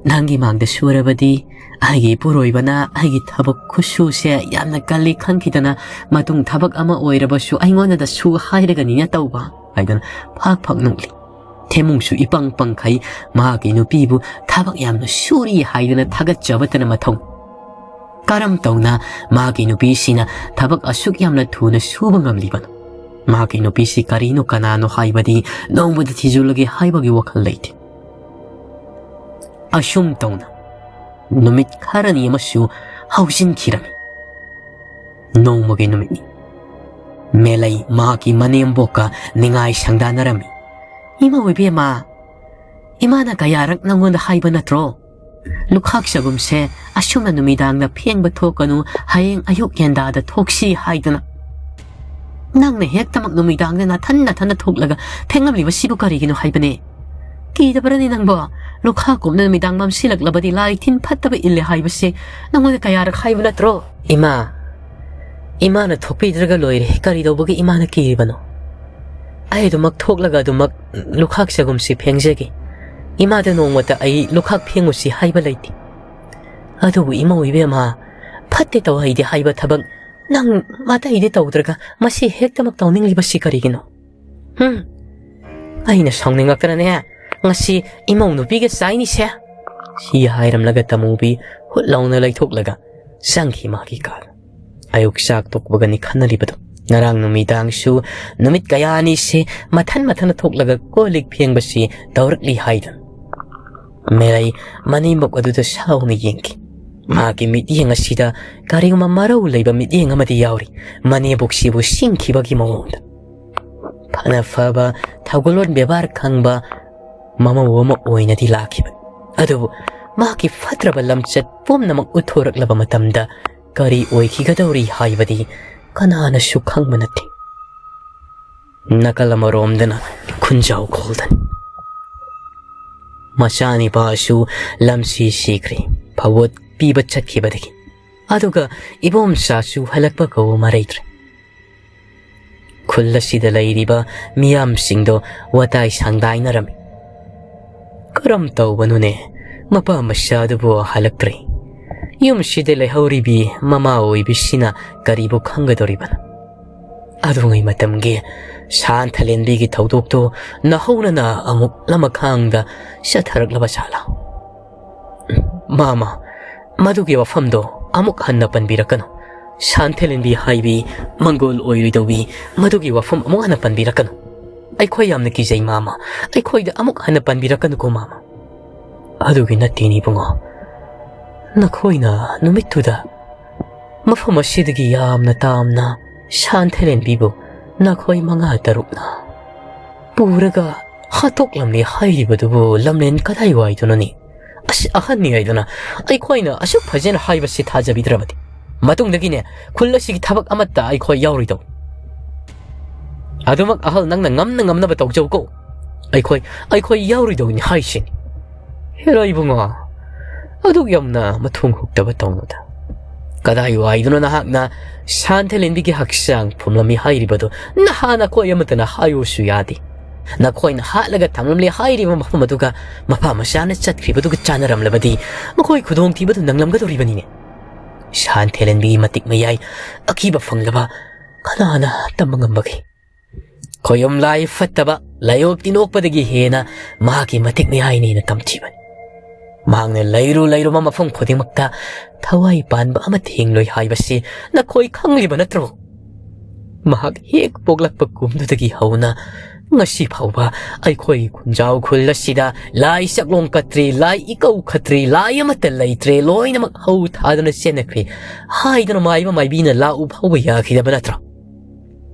ꯅꯪꯒꯤ ꯃꯥꯡꯗ ꯁꯨꯔꯕꯗꯤ ꯑꯩꯒꯤ ꯏꯄꯨꯔꯣꯏꯕꯅ ꯑꯩꯒꯤ ꯊꯕꯛ ꯈꯨꯠꯁꯨꯁꯦ ꯌꯥꯝꯅ ꯀꯜꯂꯤ ꯈꯪꯈꯤꯗꯅ ꯃꯇꯨꯡ ꯊꯕꯛ ꯑꯃ ꯑꯣꯏꯔꯕꯁꯨ ꯑꯩꯉꯣꯟꯗꯗ ꯁꯨ ꯍꯥꯏꯔꯒꯅꯤꯅ ꯇꯧꯕ" ꯍꯥꯏꯗꯅ ꯐꯥꯛ ꯐꯥꯛ ꯅꯣꯛꯂꯤ꯫ ꯊꯦꯃꯨꯡꯁꯨ ꯏꯄꯪ ꯄꯪꯈꯩ ꯃꯍꯥꯛꯀꯤ ꯅꯨꯄꯤꯕꯨ ꯊꯕꯛ ꯌꯥꯝꯅ ꯁꯨꯔꯤ ꯍꯥꯏꯗꯨꯅ ꯊꯥꯒꯠꯆꯕꯇꯅ ꯃꯊꯧ꯫ ꯀꯔꯝ ꯇꯧꯅ ꯃꯍꯥꯛꯀꯤ ꯅꯨꯄꯤꯁꯤꯅ ꯊꯕꯛ ꯑꯁꯨꯛ ꯌꯥꯝꯅ ꯊꯨꯅ ꯁꯨꯕ ꯉꯝꯂꯤꯕꯅꯣ? ꯃꯍꯥꯛꯀꯤ ꯅꯨꯄꯤꯁꯤ ꯀꯔꯤꯅꯣ ꯀꯅꯥꯅꯣ ꯍꯥꯏꯕꯗꯤ ꯅꯣꯡꯃꯗ ꯊꯤꯖꯤꯜꯂꯒꯦ ꯍꯥꯏꯕꯒꯤ ꯋꯥꯈꯜ ꯂꯩꯇꯦ꯫ ꯑꯁꯨꯝ ꯇꯧꯅ ꯅꯨꯃꯤꯠ ꯈꯔꯅꯤ ꯑꯃꯁꯨ ꯍꯧꯖꯤꯟꯈꯤꯔꯝꯃꯤ꯫ ꯅꯣꯡꯃꯒꯤ ꯅꯨꯃꯤꯠꯅꯤ꯫ ꯃꯦꯂꯩ ꯃꯍꯥꯛꯀꯤ ꯃꯅꯦꯝꯕꯣꯛꯀ ꯅꯤꯡꯉꯥꯏ ꯁꯪꯗꯥꯅꯔꯝꯃꯤ꯫ "ꯏꯃꯥ ꯑꯣꯏꯕꯦꯝꯃ, ꯏꯃꯥꯅ ꯀꯌꯥꯔꯛ ꯅꯪꯉꯣꯟꯗ ꯍꯥꯏꯕ ꯅꯠꯇ꯭ꯔꯣ? ꯂꯨꯈꯥꯛ ꯆꯒꯨꯝꯁꯦ ꯑꯁꯨꯝꯅ ꯅꯨꯃꯤꯗꯥꯡꯗ ꯐꯦꯡꯕ ꯊꯣꯛꯀꯅꯨ, ꯍꯌꯦꯡ ꯑꯌꯨꯛ ꯉꯟꯇꯥꯗ ꯊꯣꯛꯁꯤ ꯍꯥꯏꯗꯅ꯫ ꯅꯪꯅ ꯍꯦꯛꯇꯃꯛ ꯅꯨꯃꯤꯗꯥꯡꯗ ꯅꯥꯊꯟ ꯅꯥꯊꯟꯅ ꯊꯣꯛꯂꯒ ꯐꯦꯡꯂꯝꯂꯤꯕꯁꯤꯕꯨ ꯀꯔꯤꯒꯤꯅꯣ ꯍꯥꯏꯕꯅꯦ? ꯀꯤꯗꯕ꯭ꯔꯅꯦ ꯅꯪꯕꯣ? ꯂꯨꯈꯥꯛ ꯀꯨꯝꯅ ꯅꯨꯃꯤꯗꯥꯡ ꯃꯝꯁꯤꯜꯂꯛꯂꯕꯗꯤ ꯂꯥꯏ ꯇꯤꯟ ꯐꯠꯇꯕ ꯏꯜꯂꯦ ꯍꯥꯏꯕꯁꯦ ꯅꯪꯉꯣꯟꯗ ꯀꯌꯥꯔꯛ ꯍꯥꯏꯕ ꯅꯠꯇ꯭ꯔꯣ?" "ꯏꯃꯥ, ꯏꯃꯥꯅ ꯊꯣꯛꯄꯤꯗ꯭ꯔꯒ ꯂꯣꯏꯔꯦ꯫ ꯀꯔꯤ ꯇꯧꯕꯒꯤ ꯏꯃꯥꯅ ꯀꯤꯔꯤꯕꯅꯣ? ꯑꯩ ꯑꯗꯨꯃꯛ ꯊꯣꯛꯂꯒ ꯑꯗꯨꯃꯛ ꯂꯨꯈꯥꯛ ꯆꯒꯨꯝꯁꯤ ꯐꯦꯡꯖꯒꯦ꯫ ꯏꯃꯥꯗ ꯅꯣꯡꯃꯇ ꯑꯩ ꯂꯨꯈꯥꯛ ꯐꯦꯡꯉꯨꯁꯤ ꯍꯥꯏꯕ ꯂꯩꯇꯦ꯫ ꯑꯗꯨꯕꯨ ꯏꯃꯧ ꯏꯕꯦꯝꯃ, ꯐꯠꯇꯦ ꯇꯧ ꯍꯩꯗꯦ ꯍꯥꯏꯕ ꯊꯕꯛ ꯅꯪ ꯃꯇꯩꯗꯤ ꯇꯧꯗ꯭ꯔꯒ ꯃꯁꯤ ꯍꯦꯛꯇꯃꯛ ꯇꯧꯅꯤꯡꯂꯤꯕꯁꯤ ꯀꯔꯤꯒꯤꯅꯣ? ꯍꯨꯝ, ꯑꯩꯅ ꯁꯥꯎꯅꯤꯡꯉꯛꯇꯅꯅꯦ ꯉꯁꯤ ꯏꯃꯧ ꯅꯨꯄꯤꯒ ꯆꯥꯏꯅꯤꯁꯦ꯫ ꯁꯤ ꯍꯥꯏꯔꯝꯂꯒ ꯇꯃꯨꯕꯤ ꯍꯨꯠ ꯂꯥꯎꯅ ꯂꯩꯊꯣꯛꯂꯒ ꯆꯪꯈꯤ ꯃꯥꯒꯤ ꯀꯥꯗ꯫ ꯑꯌꯨꯛ ꯆꯥꯛ ꯇꯣꯛꯄꯒꯅꯤ ꯈꯟꯅꯔꯤꯕꯗꯨ꯫ ꯉꯔꯥꯡ ꯅꯨꯃꯤꯗꯥꯡꯁꯨ ꯅꯨꯃꯤꯠ ꯀꯌꯥꯅꯤꯁꯦ ꯃꯊꯟ ꯃꯊꯟ ꯊꯣꯛꯂꯒ ꯀꯣꯜ ꯂꯤꯛ ꯐꯦꯡꯕꯁꯤ ꯇꯧꯔꯛꯂꯤ ꯍꯥꯏꯗꯨꯅ꯫ ꯃꯦꯔꯩ ꯃꯅꯦꯝꯕꯣꯛ ꯑꯗꯨꯗ ꯁꯥꯎꯅ ꯌꯦꯡꯈꯤ꯫ ꯃꯥꯒꯤ ꯃꯤꯠꯌꯦꯡ ꯑꯁꯤꯗ ꯀꯔꯤꯒꯨꯝꯕ ꯃꯔꯧ ꯂꯩꯕ ꯃꯤꯠꯌꯦꯡ ꯑꯃꯗꯤ ꯌꯥꯎꯔꯤ꯫ ꯃꯅꯦꯝꯕꯣꯛꯁꯤꯕꯨ ꯁꯤꯡꯈꯤꯕꯒꯤ ꯃꯑꯣꯡꯗ꯫ ꯐꯅ ꯐꯕ ꯊꯧꯒꯜꯂꯣꯟ ꯕꯦꯕꯥꯔ ꯈꯪꯕ ꯃꯃꯧ ꯑꯃ ꯑꯣꯏꯅꯗꯤ ꯂꯥꯛꯈꯤꯕꯅꯤ꯫ ꯑꯗꯨꯕꯨ ꯃꯍꯥꯛꯀꯤ ꯐꯠꯇ꯭ꯔꯕ ꯂꯝꯆꯠ ꯄꯨꯝꯅꯃꯛ ꯎꯠꯊꯣꯔꯛꯂꯕ ꯃꯇꯝꯗ ꯀꯔꯤ ꯑꯣꯏꯈꯤꯒꯗꯧꯔꯤ ꯍꯥꯏꯕꯗꯤ ꯀꯅꯥꯅꯁꯨ ꯈꯪꯕ ꯅꯠꯇꯦ꯫ ꯅꯥꯀꯜ ꯑꯃꯔꯣꯝꯗꯅ ꯈꯨꯟꯖꯥꯎ ꯈꯣꯜꯗꯅꯤ꯫ ꯃꯆꯥꯅꯤꯄꯥꯁꯨ ꯂꯝꯁꯤ ꯁꯤꯈ꯭ꯔꯦ, ꯐꯧꯕꯣꯠ ꯄꯤꯕ ꯆꯠꯈꯤꯕꯗꯒꯤ꯫ ꯑꯗꯨꯒ ꯏꯕꯣꯝꯆꯥꯁꯨ ꯍꯜꯂꯛꯄ ꯀꯧꯕ ꯃꯔꯩꯗ꯭ꯔꯦ꯫ ꯈꯨꯜ ꯑꯁꯤꯗ ꯂꯩꯔꯤꯕ ꯃꯤꯌꯥꯝꯁꯤꯡꯗꯣ ꯋꯥꯇꯥꯏ ꯁꯥꯡꯗꯥꯏꯅꯔꯝꯃꯤ꯫ "ꯀꯔꯝ ꯇꯧꯕꯅꯣꯅꯦ? ꯃꯄꯥ ꯃꯆꯥꯗꯨꯕꯨ ꯍꯜꯂꯛꯇ꯭ꯔꯦ꯫ ꯌꯨꯝꯁꯤꯗ ꯂꯩꯍꯧꯔꯤꯕꯤ ꯃꯃꯥ ꯑꯣꯏꯕꯤꯁꯤꯅ ꯀꯔꯤꯕꯨ ꯈꯪꯒꯗꯧꯔꯤꯕꯅꯣ? ꯑꯗꯨꯉꯩ ꯃꯇꯝꯒꯤ ꯁꯥꯟꯊꯂꯦꯟꯕꯤꯒꯤ ꯊꯧꯗꯣꯛꯇꯨ ꯅꯍꯧꯅꯅ ꯑꯃꯨꯛ ꯂꯃꯈꯥꯡꯗ ꯆꯠꯊꯔꯛꯂꯕ ꯖꯥꯠꯂꯥ?" "ꯃꯥꯃ, ꯃꯗꯨꯒꯤ ꯋꯥꯐꯝꯗꯣ ꯑꯃꯨꯛ ꯍꯟꯅ ꯄꯟꯕꯤꯔꯛꯀꯅꯨ꯫ ꯁꯥꯟꯊꯦꯂꯦꯟꯕꯤ ꯍꯥꯏꯕꯤ, ꯃꯪꯒꯣꯜ ꯑꯣꯏꯔꯣꯏꯗꯧꯕꯤ, ꯃꯗꯨꯒꯤ ꯋꯥꯐꯝ ꯑꯃꯨꯛ ꯍꯟꯅ ꯄꯟꯕꯤꯔꯛꯀꯅꯨ꯫ ꯑꯩꯈꯣꯏ ꯌꯥꯝꯅ ꯀꯤꯖꯩ, ꯃꯥꯃ꯫ ꯑꯩꯈꯣꯏꯗ ꯑꯃꯨꯛ ꯍꯟꯅ ꯄꯟꯕꯤꯔꯛꯀꯅꯨꯀꯣ, ꯃꯥꯃ꯫" "ꯑꯗꯨꯒꯤ ꯅꯠꯇꯦꯅꯦ, ꯏꯕꯨꯡꯉꯣ꯫ ꯅꯈꯣꯏꯅ ꯅꯨꯃꯤꯠꯇꯨꯗ ꯃꯐꯝ ꯑꯁꯤꯗꯒꯤ ꯌꯥꯝꯅ ꯇꯥꯝꯅ ꯁꯥꯟꯊꯦꯂꯦꯟꯕꯤꯕꯨ ꯅꯈꯣꯏ ꯃꯉꯥ ꯇꯔꯨꯛꯅ ꯄꯨꯔꯒ ꯍꯥꯠꯇꯣꯛꯂꯝꯂꯦ ꯍꯥꯏꯔꯤꯕꯗꯨꯕꯨ ꯂꯝꯂꯦꯟ ꯀꯗꯥꯏꯋꯥꯏꯗꯅꯣꯅꯦ? ꯑꯁ, ꯑꯍꯟꯅꯤ ꯍꯥꯏꯗꯨꯅ ꯑꯩꯈꯣꯏꯅ ꯑꯁꯨꯛ ꯐꯖꯅ ꯍꯥꯏꯕꯁꯤ ꯊꯥꯖꯕꯤꯗ꯭ꯔꯕꯗꯤ ꯃꯇꯨꯡꯗꯒꯤꯅꯦ ꯈꯨꯜ ꯑꯁꯤꯒꯤ ꯊꯕꯛ ꯑꯃꯠꯇ ꯑꯩꯈꯣꯏ ꯌꯥꯎꯔꯣꯏꯗꯧ꯫ ꯑꯗꯨꯃꯛ ꯑꯍꯜ ꯅꯪꯅ ꯉꯝꯅ ꯉꯝꯅꯕ ꯇꯧꯖꯧꯀꯣ꯫ ꯑꯩꯈꯣꯏ, ꯑꯩꯈꯣꯏ ꯌꯥꯎꯔꯣꯏꯗꯧꯅꯤ ꯍꯥꯏꯁꯤꯅꯤ꯫" "ꯍꯦꯔꯥ ꯏꯕꯨꯡꯉꯣ, ꯑꯗꯨꯛ ꯌꯥꯝꯅ ꯃꯊꯣꯡ ꯍꯨꯛꯇꯕ ꯇꯧꯅꯨꯗ꯫ ꯀꯗꯥꯏꯋꯥꯏꯗꯅꯣ ꯅꯍꯥꯛꯅ ꯁꯥꯟꯊꯦꯂꯦꯟꯕꯤꯒꯤ ꯍꯛꯆꯥꯡ ꯐꯨꯝꯂꯝꯃꯤ ꯍꯥꯏꯔꯤꯕꯗꯨ? ꯅꯍꯥꯟ ꯑꯩꯈꯣꯏ ꯑꯃꯠꯇꯅ ꯍꯥꯏꯌꯨꯁꯨ ꯌꯥꯗꯦ꯫ ꯅꯈꯣꯏꯅ ꯍꯥꯠꯂꯒ ꯊꯝꯂꯝꯂꯦ ꯍꯥꯏꯔꯤꯕ ꯃꯐꯝ ꯑꯗꯨꯒ ꯃꯄꯥ ꯃꯆꯥꯅ ꯆꯠꯈ꯭ꯔꯤꯕꯗꯨꯒ ꯆꯥꯟꯅꯔꯝꯂꯕꯗꯤ ꯃꯈꯣꯏ ꯈꯨꯗꯣꯡꯊꯤꯕꯗꯨ ꯅꯪꯂꯝꯒꯗꯧꯔꯤꯕꯅꯤꯅꯦ꯫ ꯁꯥꯟꯊꯦꯂꯦꯟꯕꯤꯒꯤ ꯃꯇꯤꯛ ꯃꯌꯥꯏ ꯑꯀꯤꯕ ꯐꯪꯂꯕ ꯀꯅꯥꯅ ꯇꯝꯕ ꯉꯝꯕꯒꯦ? ꯈꯣꯌꯨꯝ ꯂꯥꯏ ꯐꯠꯇꯕ ꯂꯥꯏꯑꯣꯛ ꯇꯤꯟꯑꯣꯛꯄꯗꯒꯤ ꯍꯦꯟꯅ ꯃꯍꯥꯛꯀꯤ ꯃꯇꯤꯛ ꯃꯌꯥꯏꯅꯦꯅ ꯇꯝꯊꯤꯕꯅꯤ꯫ ꯃꯍꯥꯛꯅ ꯂꯩꯔꯨ ꯂꯩꯔꯨꯕ ꯃꯐꯝ ꯈꯨꯗꯤꯡꯃꯛꯇ ꯊꯋꯥꯏ ꯄꯥꯟꯕ ꯑꯃ ꯊꯦꯡꯂꯣꯏ ꯍꯥꯏꯕꯁꯤ ꯅꯈꯣꯏ ꯈꯪꯂꯤꯕ ꯅꯠꯇ꯭ꯔꯣ? ꯃꯍꯥꯛ ꯍꯦꯛ ꯄꯣꯛꯂꯛꯄ ꯀꯨꯝꯗꯨꯗꯒꯤ ꯍꯧꯅ ꯉꯁꯤ ꯐꯥꯎꯕ ꯑꯩꯈꯣꯏꯒꯤ ꯈꯨꯟꯖꯥꯎ ꯈꯨꯜ ꯑꯁꯤꯗ ꯂꯥꯏ ꯆꯥꯛꯂꯣꯡ ꯀꯠꯇ꯭ꯔꯦ, ꯂꯥꯏ ꯏꯀꯧ ꯈꯠꯇ꯭ꯔꯦ, ꯂꯥꯏ ꯑꯃꯠꯇ ꯂꯩꯇ꯭ꯔꯦ, ꯂꯣꯏꯅꯃꯛ ꯍꯧ ꯊꯥꯗꯨꯅ ꯆꯦꯟꯅꯈ꯭ꯔꯦ ꯍꯥꯏꯗꯨꯅ ꯃꯥꯏꯕ ꯃꯥꯏꯕꯤꯅ ꯂꯥꯛꯎ ꯐꯥꯎꯕ ꯌꯥꯈꯤꯗꯕ ꯅꯠꯇ꯭ꯔꯣ?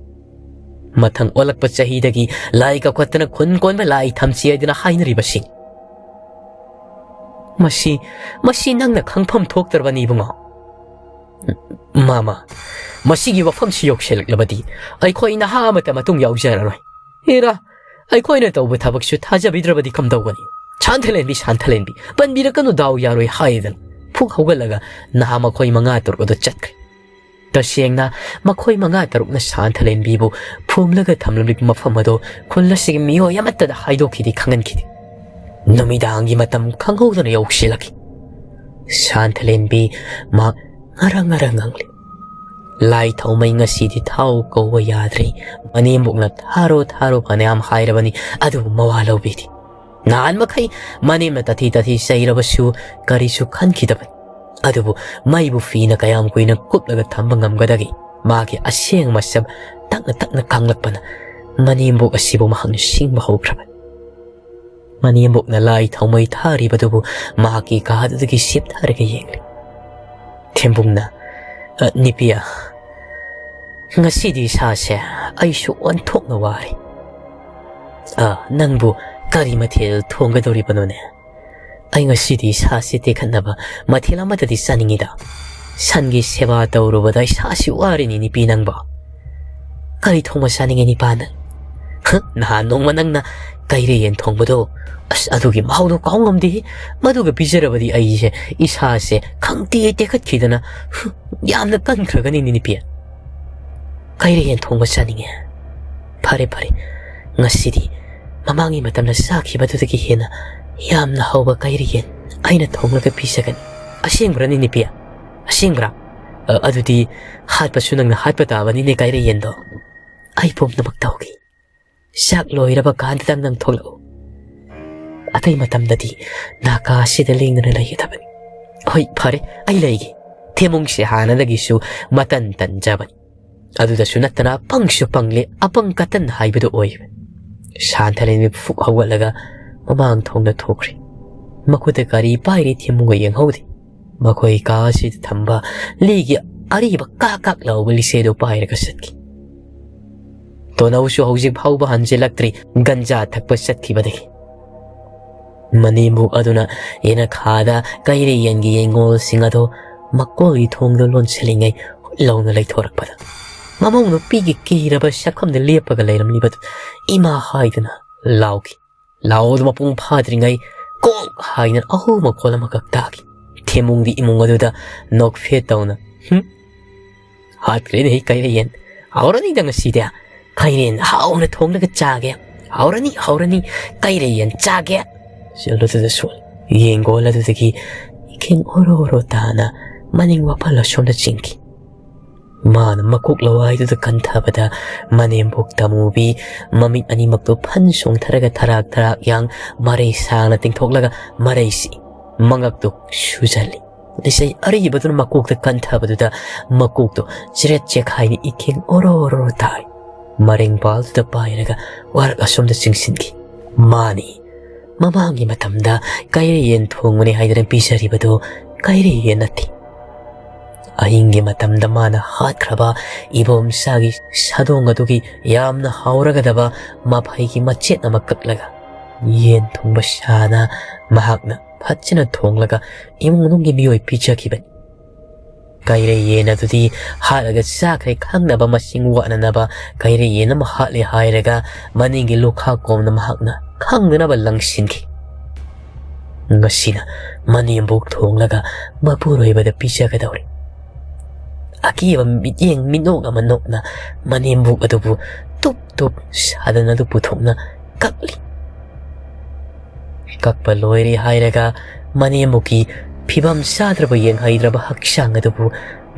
ꯃꯊꯪ ꯑꯣꯜꯂꯛꯄ ꯆꯍꯤꯗꯒꯤ ꯂꯥꯏ ꯀꯧꯈꯠꯇꯅ ꯈꯨꯟ ꯀꯣꯟꯕ ꯂꯥꯏ ꯊꯝꯁꯤ ꯍꯥꯏꯗꯨꯅ ꯍꯥꯏꯅꯔꯤꯕꯁꯤ꯫ ꯃꯁꯤ, ꯃꯁꯤ ꯅꯪꯅ ꯈꯪꯐꯝ ꯊꯣꯛꯇ꯭ꯔꯕꯅꯤ, ꯏꯕꯨꯡꯉꯣ꯫ ꯃꯥꯃ, ꯃꯁꯤꯒꯤ ꯋꯥꯐꯝꯁꯤ ꯌꯧꯁꯤꯜꯂꯛꯂꯕꯗꯤ ꯑꯩꯈꯣꯏ ꯅꯍꯥ ꯑꯃꯠꯇ ꯃꯇꯨꯡ ꯌꯥꯎꯖꯔꯔꯣꯏ꯫ ꯍꯦꯔꯥ, ꯑꯩꯈꯣꯏꯅ ꯇꯧꯕ ꯊꯕꯛꯁꯨ ꯊꯥꯖꯕꯤꯗ꯭ꯔꯕꯗꯤ ꯀꯝꯗꯧꯒꯅꯤ? ꯁꯥꯟꯊꯂꯦꯟꯕꯤ, ꯁꯥꯟꯊꯂꯦꯟꯕꯤ, ꯄꯟꯕꯤꯔꯛꯀꯅꯨ, ꯗꯥꯎ ꯌꯥꯔꯣꯏ ꯍꯥꯏꯗꯅ ꯐꯨꯛ ꯍꯧꯒꯠꯂꯒ ꯅꯍꯥ ꯃꯈꯣꯏ ꯃꯉꯥ ꯇꯔꯨꯛ ꯑꯗꯨ ꯆꯠꯈ꯭ꯔꯦ꯫ ꯇꯁꯦꯡꯅ ꯃꯈꯣꯏ ꯃꯉꯥ ꯇꯔꯨꯛꯅ ꯁꯥꯟꯊꯂꯦꯟꯕꯤꯕꯨ ꯐꯨꯝꯂꯒ ꯊꯝꯂꯝꯂꯤꯕ ꯃꯐꯝ ꯑꯗꯨ ꯈꯨꯜ ꯑꯁꯤꯒꯤ ꯃꯤꯑꯣꯏ ꯑꯃꯠꯇꯗ ꯍꯥꯏꯗꯣꯛꯈꯤꯗꯦ, ꯈꯪꯍꯟꯈꯤꯗꯦ꯫ ꯅꯨꯃꯤꯗꯥꯡꯒꯤ ꯃꯇꯝ ꯈꯪꯍꯧꯗꯅ ꯌꯧꯁꯤꯜꯂꯛꯈꯤ꯫ ꯁꯥꯟꯊꯂꯦꯟꯕꯤ ꯃꯍꯥꯛ ꯉꯔꯪ ꯉꯔꯪ ꯉꯪꯂꯤ꯫ ꯂꯥꯏ ꯊꯥꯎꯃꯩ ꯉꯁꯤꯗꯤ ꯊꯥꯎ ꯀꯧꯕ ꯌꯥꯗ꯭ꯔꯦ꯫ ꯃꯅꯦꯝꯕꯣꯛꯅ ꯊꯥꯔꯣ ꯊꯥꯔꯣ ꯐꯅꯌꯥꯝ ꯍꯥꯏꯔꯕꯅꯤ, ꯑꯗꯨꯕꯨ ꯃꯋꯥ ꯂꯧꯕꯤꯗꯦ꯫ ꯅꯍꯥꯟ ꯃꯈꯩ ꯃꯅꯦꯝꯅ ꯇꯥꯊꯤ ꯇꯥꯊꯤ ꯆꯩꯔꯕꯁꯨ ꯀꯔꯤꯁꯨ ꯈꯟꯈꯤꯗꯕꯅꯤ꯫ ꯑꯗꯨꯕꯨ ꯃꯩꯕꯨ ꯐꯤꯅ ꯀꯌꯥꯝ ꯀꯨꯏꯅ ꯀꯨꯞꯂꯒ ꯊꯝꯕ ꯉꯝꯒꯗꯒꯦ? ꯃꯥꯒꯤ ꯑꯁꯦꯡꯕ ꯃꯁꯛ ꯇꯞꯅ ꯇꯞꯅ ꯈꯪꯂꯛꯄꯅ ꯃꯅꯦꯝꯕꯣꯛ ꯑꯁꯤꯕꯨ ꯃꯍꯥꯛꯅ ꯁꯤꯡꯕ ꯍꯧꯈ꯭ꯔꯕꯅꯤ꯫ ꯃꯅꯦꯝꯕꯣꯛꯅ ꯂꯥꯏ ꯊꯥꯎꯃꯩ ꯊꯥꯔꯤꯕꯗꯨꯕꯨ ꯃꯍꯥꯛꯀꯤ ꯀꯥꯗꯨꯗꯒꯤ ꯁꯦꯞꯊꯔꯒ ꯌꯦꯡꯂꯤ꯫ ꯊꯦꯝꯕꯨꯡꯅ, "ꯑ, ꯅꯤꯄꯤꯌꯥ, ꯉꯁꯤꯗꯤ ꯏꯁꯥꯁꯦ ꯑꯩꯁꯨ ꯑꯣꯟꯊꯣꯛꯅ ꯋꯥꯔꯦ꯫ ꯑ, ꯅꯪꯕꯨ ꯀꯔꯤ ꯃꯊꯦꯜ ꯊꯣꯡꯒꯗꯧꯔꯤꯕꯅꯣꯅꯦ? ꯑꯩ ꯉꯁꯤꯗꯤ ꯏꯁꯥꯁꯦ ꯇꯦꯛꯈꯠꯅꯕ ꯃꯊꯦꯜ ꯑꯃꯠꯇꯗꯤ ꯆꯥꯅꯤꯡꯉꯤꯗ꯫ ꯁꯟꯒꯤ ꯁꯦꯕꯥ ꯇꯧꯔꯨꯕꯗ ꯏꯁꯥꯁꯤ ꯋꯥꯔꯤꯅꯤ, ꯅꯤꯄꯤ ꯅꯪꯕꯣ꯫ ꯀꯔꯤ ꯊꯣꯡꯕ ꯆꯥꯅꯤꯡꯉꯦ, ꯅꯤꯄꯥꯅ? ꯍ, ꯅꯍꯥꯟ ꯅꯣꯡꯃ ꯅꯪꯅ ꯀꯩꯔꯦ ꯌꯦꯟ ꯊꯣꯡꯕꯗꯣ, ꯑꯁ, ꯑꯗꯨꯒꯤ ꯃꯍꯥꯎꯗꯣ ꯀꯥꯎ ꯉꯝꯗꯦ꯫ ꯃꯗꯨꯒ ꯄꯤꯖꯔꯕꯗꯤ ꯑꯩꯁꯦ, ꯏꯁꯥꯁꯦ ꯈꯪꯇꯦꯛ ꯇꯦꯛꯈꯠꯈꯤꯗꯅ, ꯍ, ꯌꯥꯝꯅ ꯀꯟꯈ꯭ꯔꯒꯅꯤ, ꯅꯤꯄꯤ꯫ ꯀꯩꯔꯦ ꯌꯦꯟ ꯊꯣꯡꯕ ꯆꯥꯅꯤꯡꯉꯦ꯫ ꯐꯔꯦ, ꯐꯔꯦ, ꯉꯁꯤꯗꯤ ꯃꯃꯥꯡꯒꯤ ꯃꯇꯝꯗ ꯆꯥꯈꯤꯕꯗꯨꯗꯒꯤ ꯍꯦꯟꯅ ꯌꯥꯝꯅ ꯍꯥꯎꯕ ꯀꯩꯔꯤ ꯌꯦꯟ ꯑꯩꯅ ꯊꯣꯡꯂꯒ ꯄꯤꯖꯒꯅꯤ꯫ "ꯑꯁꯦꯡꯕ꯭ꯔꯅꯤ, ꯅꯨꯄꯤ? ꯑꯁꯦꯡꯕ꯭ꯔꯥ? ꯑ, ꯑꯗꯨꯗꯤ ꯍꯥꯠꯄꯁꯨ ꯅꯪꯅ ꯍꯥꯠꯄ ꯇꯥꯕꯅꯤꯅꯦ, ꯀꯩꯔꯤ ꯌꯦꯟꯗꯣ꯫ ꯑꯩ ꯄꯨꯝꯅꯃꯛ ꯇꯧꯒꯦ꯫ ꯆꯥꯛ ꯂꯣꯏꯔꯕ ꯀꯥꯟꯗꯇꯪ ꯅꯪ ꯊꯣꯛꯂꯛꯎ꯫ ꯑꯇꯩ ꯃꯇꯝꯗꯗꯤ ꯅꯥꯀꯥ ꯑꯁꯤꯗ ꯂꯦꯡꯗꯅ ꯂꯩꯒꯗꯕꯅꯤ꯫" "ꯍꯣꯏ, ꯐꯔꯦ, ꯑꯩ ꯂꯩꯒꯦ꯫" ꯊꯦꯃꯨꯡꯁꯦ ꯍꯥꯟꯅꯗꯒꯤꯁꯨ ꯃꯇꯟ ꯇꯟꯖꯕꯅꯤ꯫ ꯑꯗꯨꯗꯁꯨ ꯅꯠꯇꯅ ꯄꯪꯁꯨ ꯄꯪꯂꯦ, ꯑꯄꯪ ꯀꯇꯟ ꯍꯥꯏꯕꯗꯨ ꯑꯣꯏꯕꯅꯤ꯫ ꯁꯥꯟꯊꯔꯦꯝꯕꯤ ꯐꯨꯛ ꯍꯧꯒꯠꯂꯒ ꯃꯃꯥꯡ ꯊꯣꯡꯗ ꯊꯣꯛꯈ꯭ꯔꯦ꯫ ꯃꯈꯨꯠꯇ ꯀꯔꯤ ꯄꯥꯏꯔꯤ ꯊꯦꯃꯨꯡꯒ ꯌꯦꯡꯍꯧꯗꯦ꯫ ꯃꯈꯣꯏ ꯀꯥ ꯑꯁꯤꯗ ꯊꯝꯕ ꯂꯤꯒꯤ ꯑꯔꯤꯕ ꯀꯥꯛ ꯀꯥꯛ ꯂꯥꯎꯕ ꯂꯤꯆꯩꯗꯨ ꯄꯥꯏꯔꯒ ꯆꯠꯈꯤ꯫ ꯇꯣꯅꯧꯁꯨ ꯍꯧꯖꯤꯛ ꯐꯥꯎꯕ ꯍꯟꯖꯤꯜꯂꯛꯇ꯭ꯔꯤ, ꯒꯟꯖꯥ ꯊꯛꯄ ꯆꯠꯈꯤꯕꯗꯒꯤ꯫ ꯃꯅꯦꯝꯕꯣꯛ ꯑꯗꯨꯅ ꯌꯦꯅꯈꯥꯗ ꯀꯩꯔꯦ ꯌꯦꯟꯒꯤ ꯌꯦꯡꯒꯣꯜꯁꯤꯡ ꯑꯗꯨ ꯃꯀꯣꯜꯒꯤ ꯊꯣꯡꯗꯨ ꯂꯣꯟꯁꯤꯜꯂꯤꯉꯩ ꯍꯨꯠ ꯂꯥꯎꯅ ꯂꯩꯊꯣꯔꯛꯄꯗ, ꯃꯃꯧ ꯅꯨꯄꯤꯒꯤ ꯀꯤꯔꯕ ꯁꯛꯐꯝꯗ ꯂꯦꯞꯄꯒ ꯂꯩꯔꯝꯂꯤꯕꯗꯨ "ꯏꯃꯥ" ꯍꯥꯏꯗꯨꯅ ꯂꯥꯎꯈꯤ꯫ ꯂꯥꯎꯗꯨ ꯃꯄꯨꯡ ꯐꯥꯗ꯭ꯔꯤꯉꯩ ꯀꯣꯛ ꯍꯥꯏꯅ ꯑꯍꯨ ꯃꯈꯣꯜ ꯑꯃꯈꯛ ꯇꯥꯈꯤ꯫ ꯊꯦꯃꯨꯡꯗꯤ ꯏꯃꯨꯡ ꯑꯗꯨꯗ ꯅꯣꯛꯐꯦꯠ ꯇꯧꯅ, "ꯍꯨꯝ, ꯍꯥꯠꯈ꯭ꯔꯦꯅꯦ ꯀꯩꯔꯦ ꯌꯦꯟ꯫ ꯍꯥꯎꯔꯅꯤꯗ ꯉꯁꯤꯗꯤ꯫ ꯀꯩꯔꯦꯟ ꯍꯥꯎꯅ ꯊꯣꯡꯂꯒ ꯆꯥꯒꯦ꯫ ꯍꯥꯎꯔꯅꯤ, ꯍꯥꯎꯔꯅꯤ, ꯀꯩꯔꯦ ꯌꯦꯟ ꯆꯥꯒꯦ꯫" ꯁꯦꯜꯗꯨꯗ ꯁꯣꯜ꯫ ꯌꯦꯡꯒꯣꯜ ꯑꯗꯨꯗꯒꯤ ꯏꯈꯦꯡ ꯑꯣꯔꯣ ꯑꯣꯔꯣ ꯇꯥꯅ ꯃꯅꯤꯡ ꯋꯥꯄꯜ ꯑꯁꯣꯝꯗ ꯆꯤꯡꯈꯤ꯫ ꯃꯥꯅ ꯃꯀꯣꯛ ꯂꯋꯥꯏꯗꯨꯗ ꯀꯟꯊꯕꯗ ꯃꯅꯦꯝꯕꯣꯛ ꯇꯃꯨꯕꯤ ꯃꯃꯤꯠ ꯑꯅꯤꯃꯛꯇꯨ ꯐꯟ ꯆꯣꯡꯊꯔꯒ ꯊꯔꯥꯛ ꯊꯔꯥꯛ ꯌꯥꯡ ꯃꯔꯩ ꯁꯥꯡꯅ ꯇꯤꯡꯊꯣꯛꯂꯒ ꯃꯔꯩꯁꯤ ꯃꯉꯛꯇꯨ ꯁꯨꯖꯜꯂꯤ꯫ ꯂꯤꯆꯩ ꯑꯔꯤꯕꯗꯨꯅ ꯃꯀꯣꯛꯇ ꯀꯟꯊꯕꯗꯨꯗ ꯃꯀꯣꯛꯇꯨ ꯆꯦꯔꯦꯠ ꯆꯦꯈꯥꯏꯅ ꯏꯈꯦꯡ ꯑꯣꯔꯣ ꯑꯣꯔꯣ ꯇꯥꯏ꯫ ꯃꯔꯦꯡꯕꯥꯜꯗꯨꯗ ꯄꯥꯏꯔꯒ ꯋꯥꯔꯛ ꯑꯁꯣꯝꯗ ꯆꯤꯡꯁꯤꯟꯈꯤ꯫ ꯃꯥꯅꯤ, ꯃꯃꯥꯡꯒꯤ ꯃꯇꯝꯗ ꯀꯩꯔꯦ ꯌꯦꯟ ꯊꯣꯡꯕꯅꯤ ꯍꯥꯏꯗꯅ ꯄꯤꯖꯔꯤꯕꯗꯨ ꯀꯩꯔꯦ ꯌꯦꯟ ꯅꯠꯇꯦ꯫ ꯑꯍꯤꯡꯒꯤ ꯃꯇꯝꯗ ꯃꯥꯅ ꯍꯥꯠꯈ꯭ꯔꯕ ꯏꯕꯣꯝꯆꯥꯒꯤ ꯁꯥꯗꯣꯡ ꯑꯗꯨꯒꯤ ꯌꯥꯝꯅ ꯍꯥꯎꯔꯒꯗꯕ ꯃꯐꯩꯒꯤ ꯃꯆꯦꯠ ꯑꯃ ꯀꯛꯂꯒ ꯌꯦꯟ ꯊꯣꯡꯕ ꯁꯥꯅ ꯃꯍꯥꯛꯅ ꯐꯖꯅ ꯊꯣꯡꯂꯒ ꯏꯃꯨꯡ ꯃꯅꯨꯡꯒꯤ ꯃꯤꯑꯣꯏ ꯄꯤꯖꯈꯤꯕꯅꯤ꯫ ꯀꯩꯔꯦ ꯌꯦꯟ ꯑꯗꯨꯗꯤ ꯍꯥꯠꯂꯒ ꯆꯥꯈ꯭ꯔꯦ ꯈꯪꯅꯕ ꯃꯁꯤꯡ ꯋꯥꯠꯅꯅꯕ ꯀꯩꯔꯦ ꯌꯦꯟ ꯑꯃ ꯍꯥꯠꯂꯦ ꯍꯥꯏꯔꯒ ꯃꯅꯤꯡꯒꯤ ꯂꯨꯈꯥ ꯀꯣꯝꯗ ꯃꯍꯥꯛꯅ ꯈꯪꯗꯅꯕ ꯂꯪꯁꯤꯟꯈꯤ꯫ ꯉꯁꯤꯅ ꯃꯅꯦꯝꯕꯣꯛ ꯊꯣꯡꯂꯒ ꯃꯄꯨꯔꯣꯏꯕꯗ ꯄꯤꯖꯒꯗꯧꯔꯤ꯫ ꯑꯀꯤꯕ ꯃꯤꯠꯌꯦꯡ ꯃꯤꯠꯅꯣꯛ ꯑꯃ ꯅꯣꯛꯅ ꯃꯅꯦꯝꯕꯣꯛ ꯑꯗꯨꯕꯨ ꯇꯨꯞ ꯇꯨꯞ ꯁꯥꯗꯅ ꯑꯗꯨ ꯄꯨꯊꯣꯛꯅ ꯀꯛꯂꯤ꯫ ꯀꯛꯄ ꯂꯣꯏꯔꯦ ꯍꯥꯏꯔꯒ ꯃꯅꯦꯝꯕꯣꯛꯀꯤ ꯐꯤꯕꯝ ꯆꯥꯗ꯭ꯔꯕ ꯌꯦꯡꯍꯩꯗ꯭ꯔꯕ ꯍꯛꯆꯥꯡ ꯑꯗꯨꯕꯨ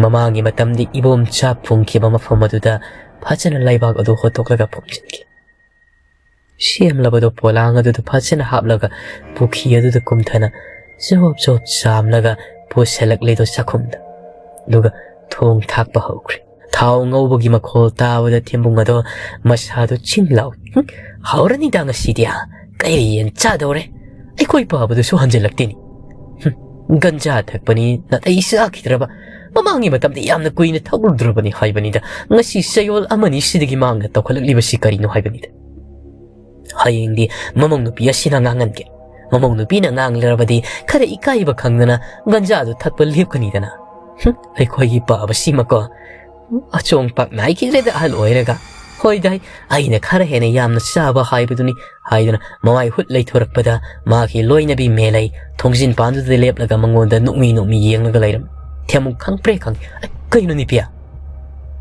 ꯃꯃꯥꯡꯒꯤ ꯃꯇꯝꯗꯤ ꯏꯕꯣꯝꯆꯥ ꯐꯨꯝꯈꯤꯕ ꯃꯐꯝ ꯑꯗꯨꯗ ꯐꯖꯅ ꯂꯩꯕꯥꯛ ꯑꯗꯨ ꯍꯣꯠꯇꯣꯛꯂꯒ ꯐꯨꯝꯖꯤꯟꯈꯤ꯫ ꯁꯦꯝꯂꯕꯗꯣ ꯄꯣꯂꯥꯡ ꯑꯗꯨꯗ ꯐꯖꯅ ꯍꯥꯞꯂꯒ ꯄꯨꯈ꯭ꯔꯤ ꯑꯗꯨꯗ ꯀꯨꯝꯊꯅ ꯖꯣꯞ ꯖꯣꯞ ꯆꯥꯝꯂꯒ ꯄꯨꯁꯜꯂꯛꯂꯦꯗꯣ ꯆꯥꯛꯈꯨꯝꯗ꯫ ꯑꯗꯨꯒ ꯊꯣꯡ ꯊꯥꯛꯄ ꯍꯧꯈ꯭ꯔꯦ꯫ ꯊꯥꯎ ꯉꯧꯕꯒꯤ ꯃꯈꯣꯜ ꯇꯥꯕꯗ ꯊꯦꯝꯕꯨꯡ ꯑꯗꯣ ꯃꯁꯥꯗꯣ ꯆꯤꯡ ꯂꯥꯎꯏ꯫ "ꯍꯨꯝ, ꯍꯧꯔꯅꯤꯗ ꯉꯁꯤꯗꯤ꯫ ꯀꯩꯔꯤ ꯌꯦꯟ ꯆꯥꯗꯧꯔꯦ꯫ ꯑꯩꯈꯣꯏ ꯄꯥꯕꯗꯨꯁꯨ ꯍꯟꯖꯤꯜꯂꯛꯇꯦꯅꯤ꯫ ꯍꯨꯝ, ꯒꯟꯖꯥ ꯊꯛꯄꯅꯤ ꯅꯥꯇꯩ ꯆꯥꯈꯤꯗ꯭ꯔꯕ꯫ ꯃꯃꯥꯡꯒꯤ ꯃꯇꯝꯗ ꯌꯥꯝꯅ ꯀꯨꯏꯅ ꯊꯛꯂꯨꯗ꯭ꯔꯕꯅꯤ ꯍꯥꯏꯕꯅꯤꯗ꯫ ꯉꯁꯤ ꯆꯌꯣꯜ ꯑꯃꯅꯤ ꯁꯤꯗꯒꯤ ꯃꯥꯡꯗ ꯇꯧꯈꯠꯂꯛꯂꯤꯕꯁꯤ ꯀꯔꯤꯅꯣ ꯍꯥꯏꯕꯅꯤꯗ꯫ ꯍꯌꯦꯡꯗꯤ ꯃꯃꯧ ꯅꯨꯄꯤ ꯑꯁꯤꯅ ꯉꯥꯡꯍꯟꯒꯦ꯫ ꯃꯃꯧ ꯅꯨꯄꯤꯅ ꯉꯥꯡꯂꯔꯕꯗꯤ ꯈꯔ ꯏꯀꯥꯏꯕ ꯈꯪꯗꯅ ꯒꯟꯖꯥꯗꯨ ꯊꯛꯄ ꯂꯦꯞꯀꯅꯤꯗꯅ꯫ ꯍꯨꯝ, ꯑꯩꯈꯣꯏꯒꯤ ꯄꯥꯕꯁꯤꯃꯀꯣ꯫ ꯑꯆꯣꯡ ꯄꯥꯛ ꯅꯥꯏꯈꯤꯗ꯭ꯔꯦꯗ ꯑꯍꯜ ꯑꯣꯏꯔꯒ꯫ ꯍꯣꯏꯗꯥꯏ, ꯑꯩꯅ ꯈꯔ ꯍꯦꯟꯅ ꯌꯥꯝꯅ ꯆꯥꯕ ꯍꯥꯏꯕꯗꯨꯅꯤ" ꯍꯥꯏꯗꯨꯅ ꯃꯃꯥꯏ ꯍꯨꯠ ꯂꯩꯊꯣꯔꯛꯄꯗ ꯃꯥꯒꯤ ꯂꯣꯏꯅꯕꯤ ꯃꯦꯂꯩ ꯊꯣꯡꯖꯤꯟ ꯄꯥꯟꯗꯨꯗ ꯂꯦꯞꯂꯒ ꯃꯉꯣꯟꯗ ꯅꯣꯛꯃꯤ ꯅꯣꯛꯃꯤ ꯌꯦꯡꯂꯒ ꯂꯩꯔꯝꯃꯤ꯫ ꯊꯦꯝꯃꯨ ꯈꯪꯄ꯭ꯔꯦ ꯈꯪꯉꯤ꯫ "ꯑꯩ, ꯀꯩꯅꯣ ꯅꯨꯄꯤ?"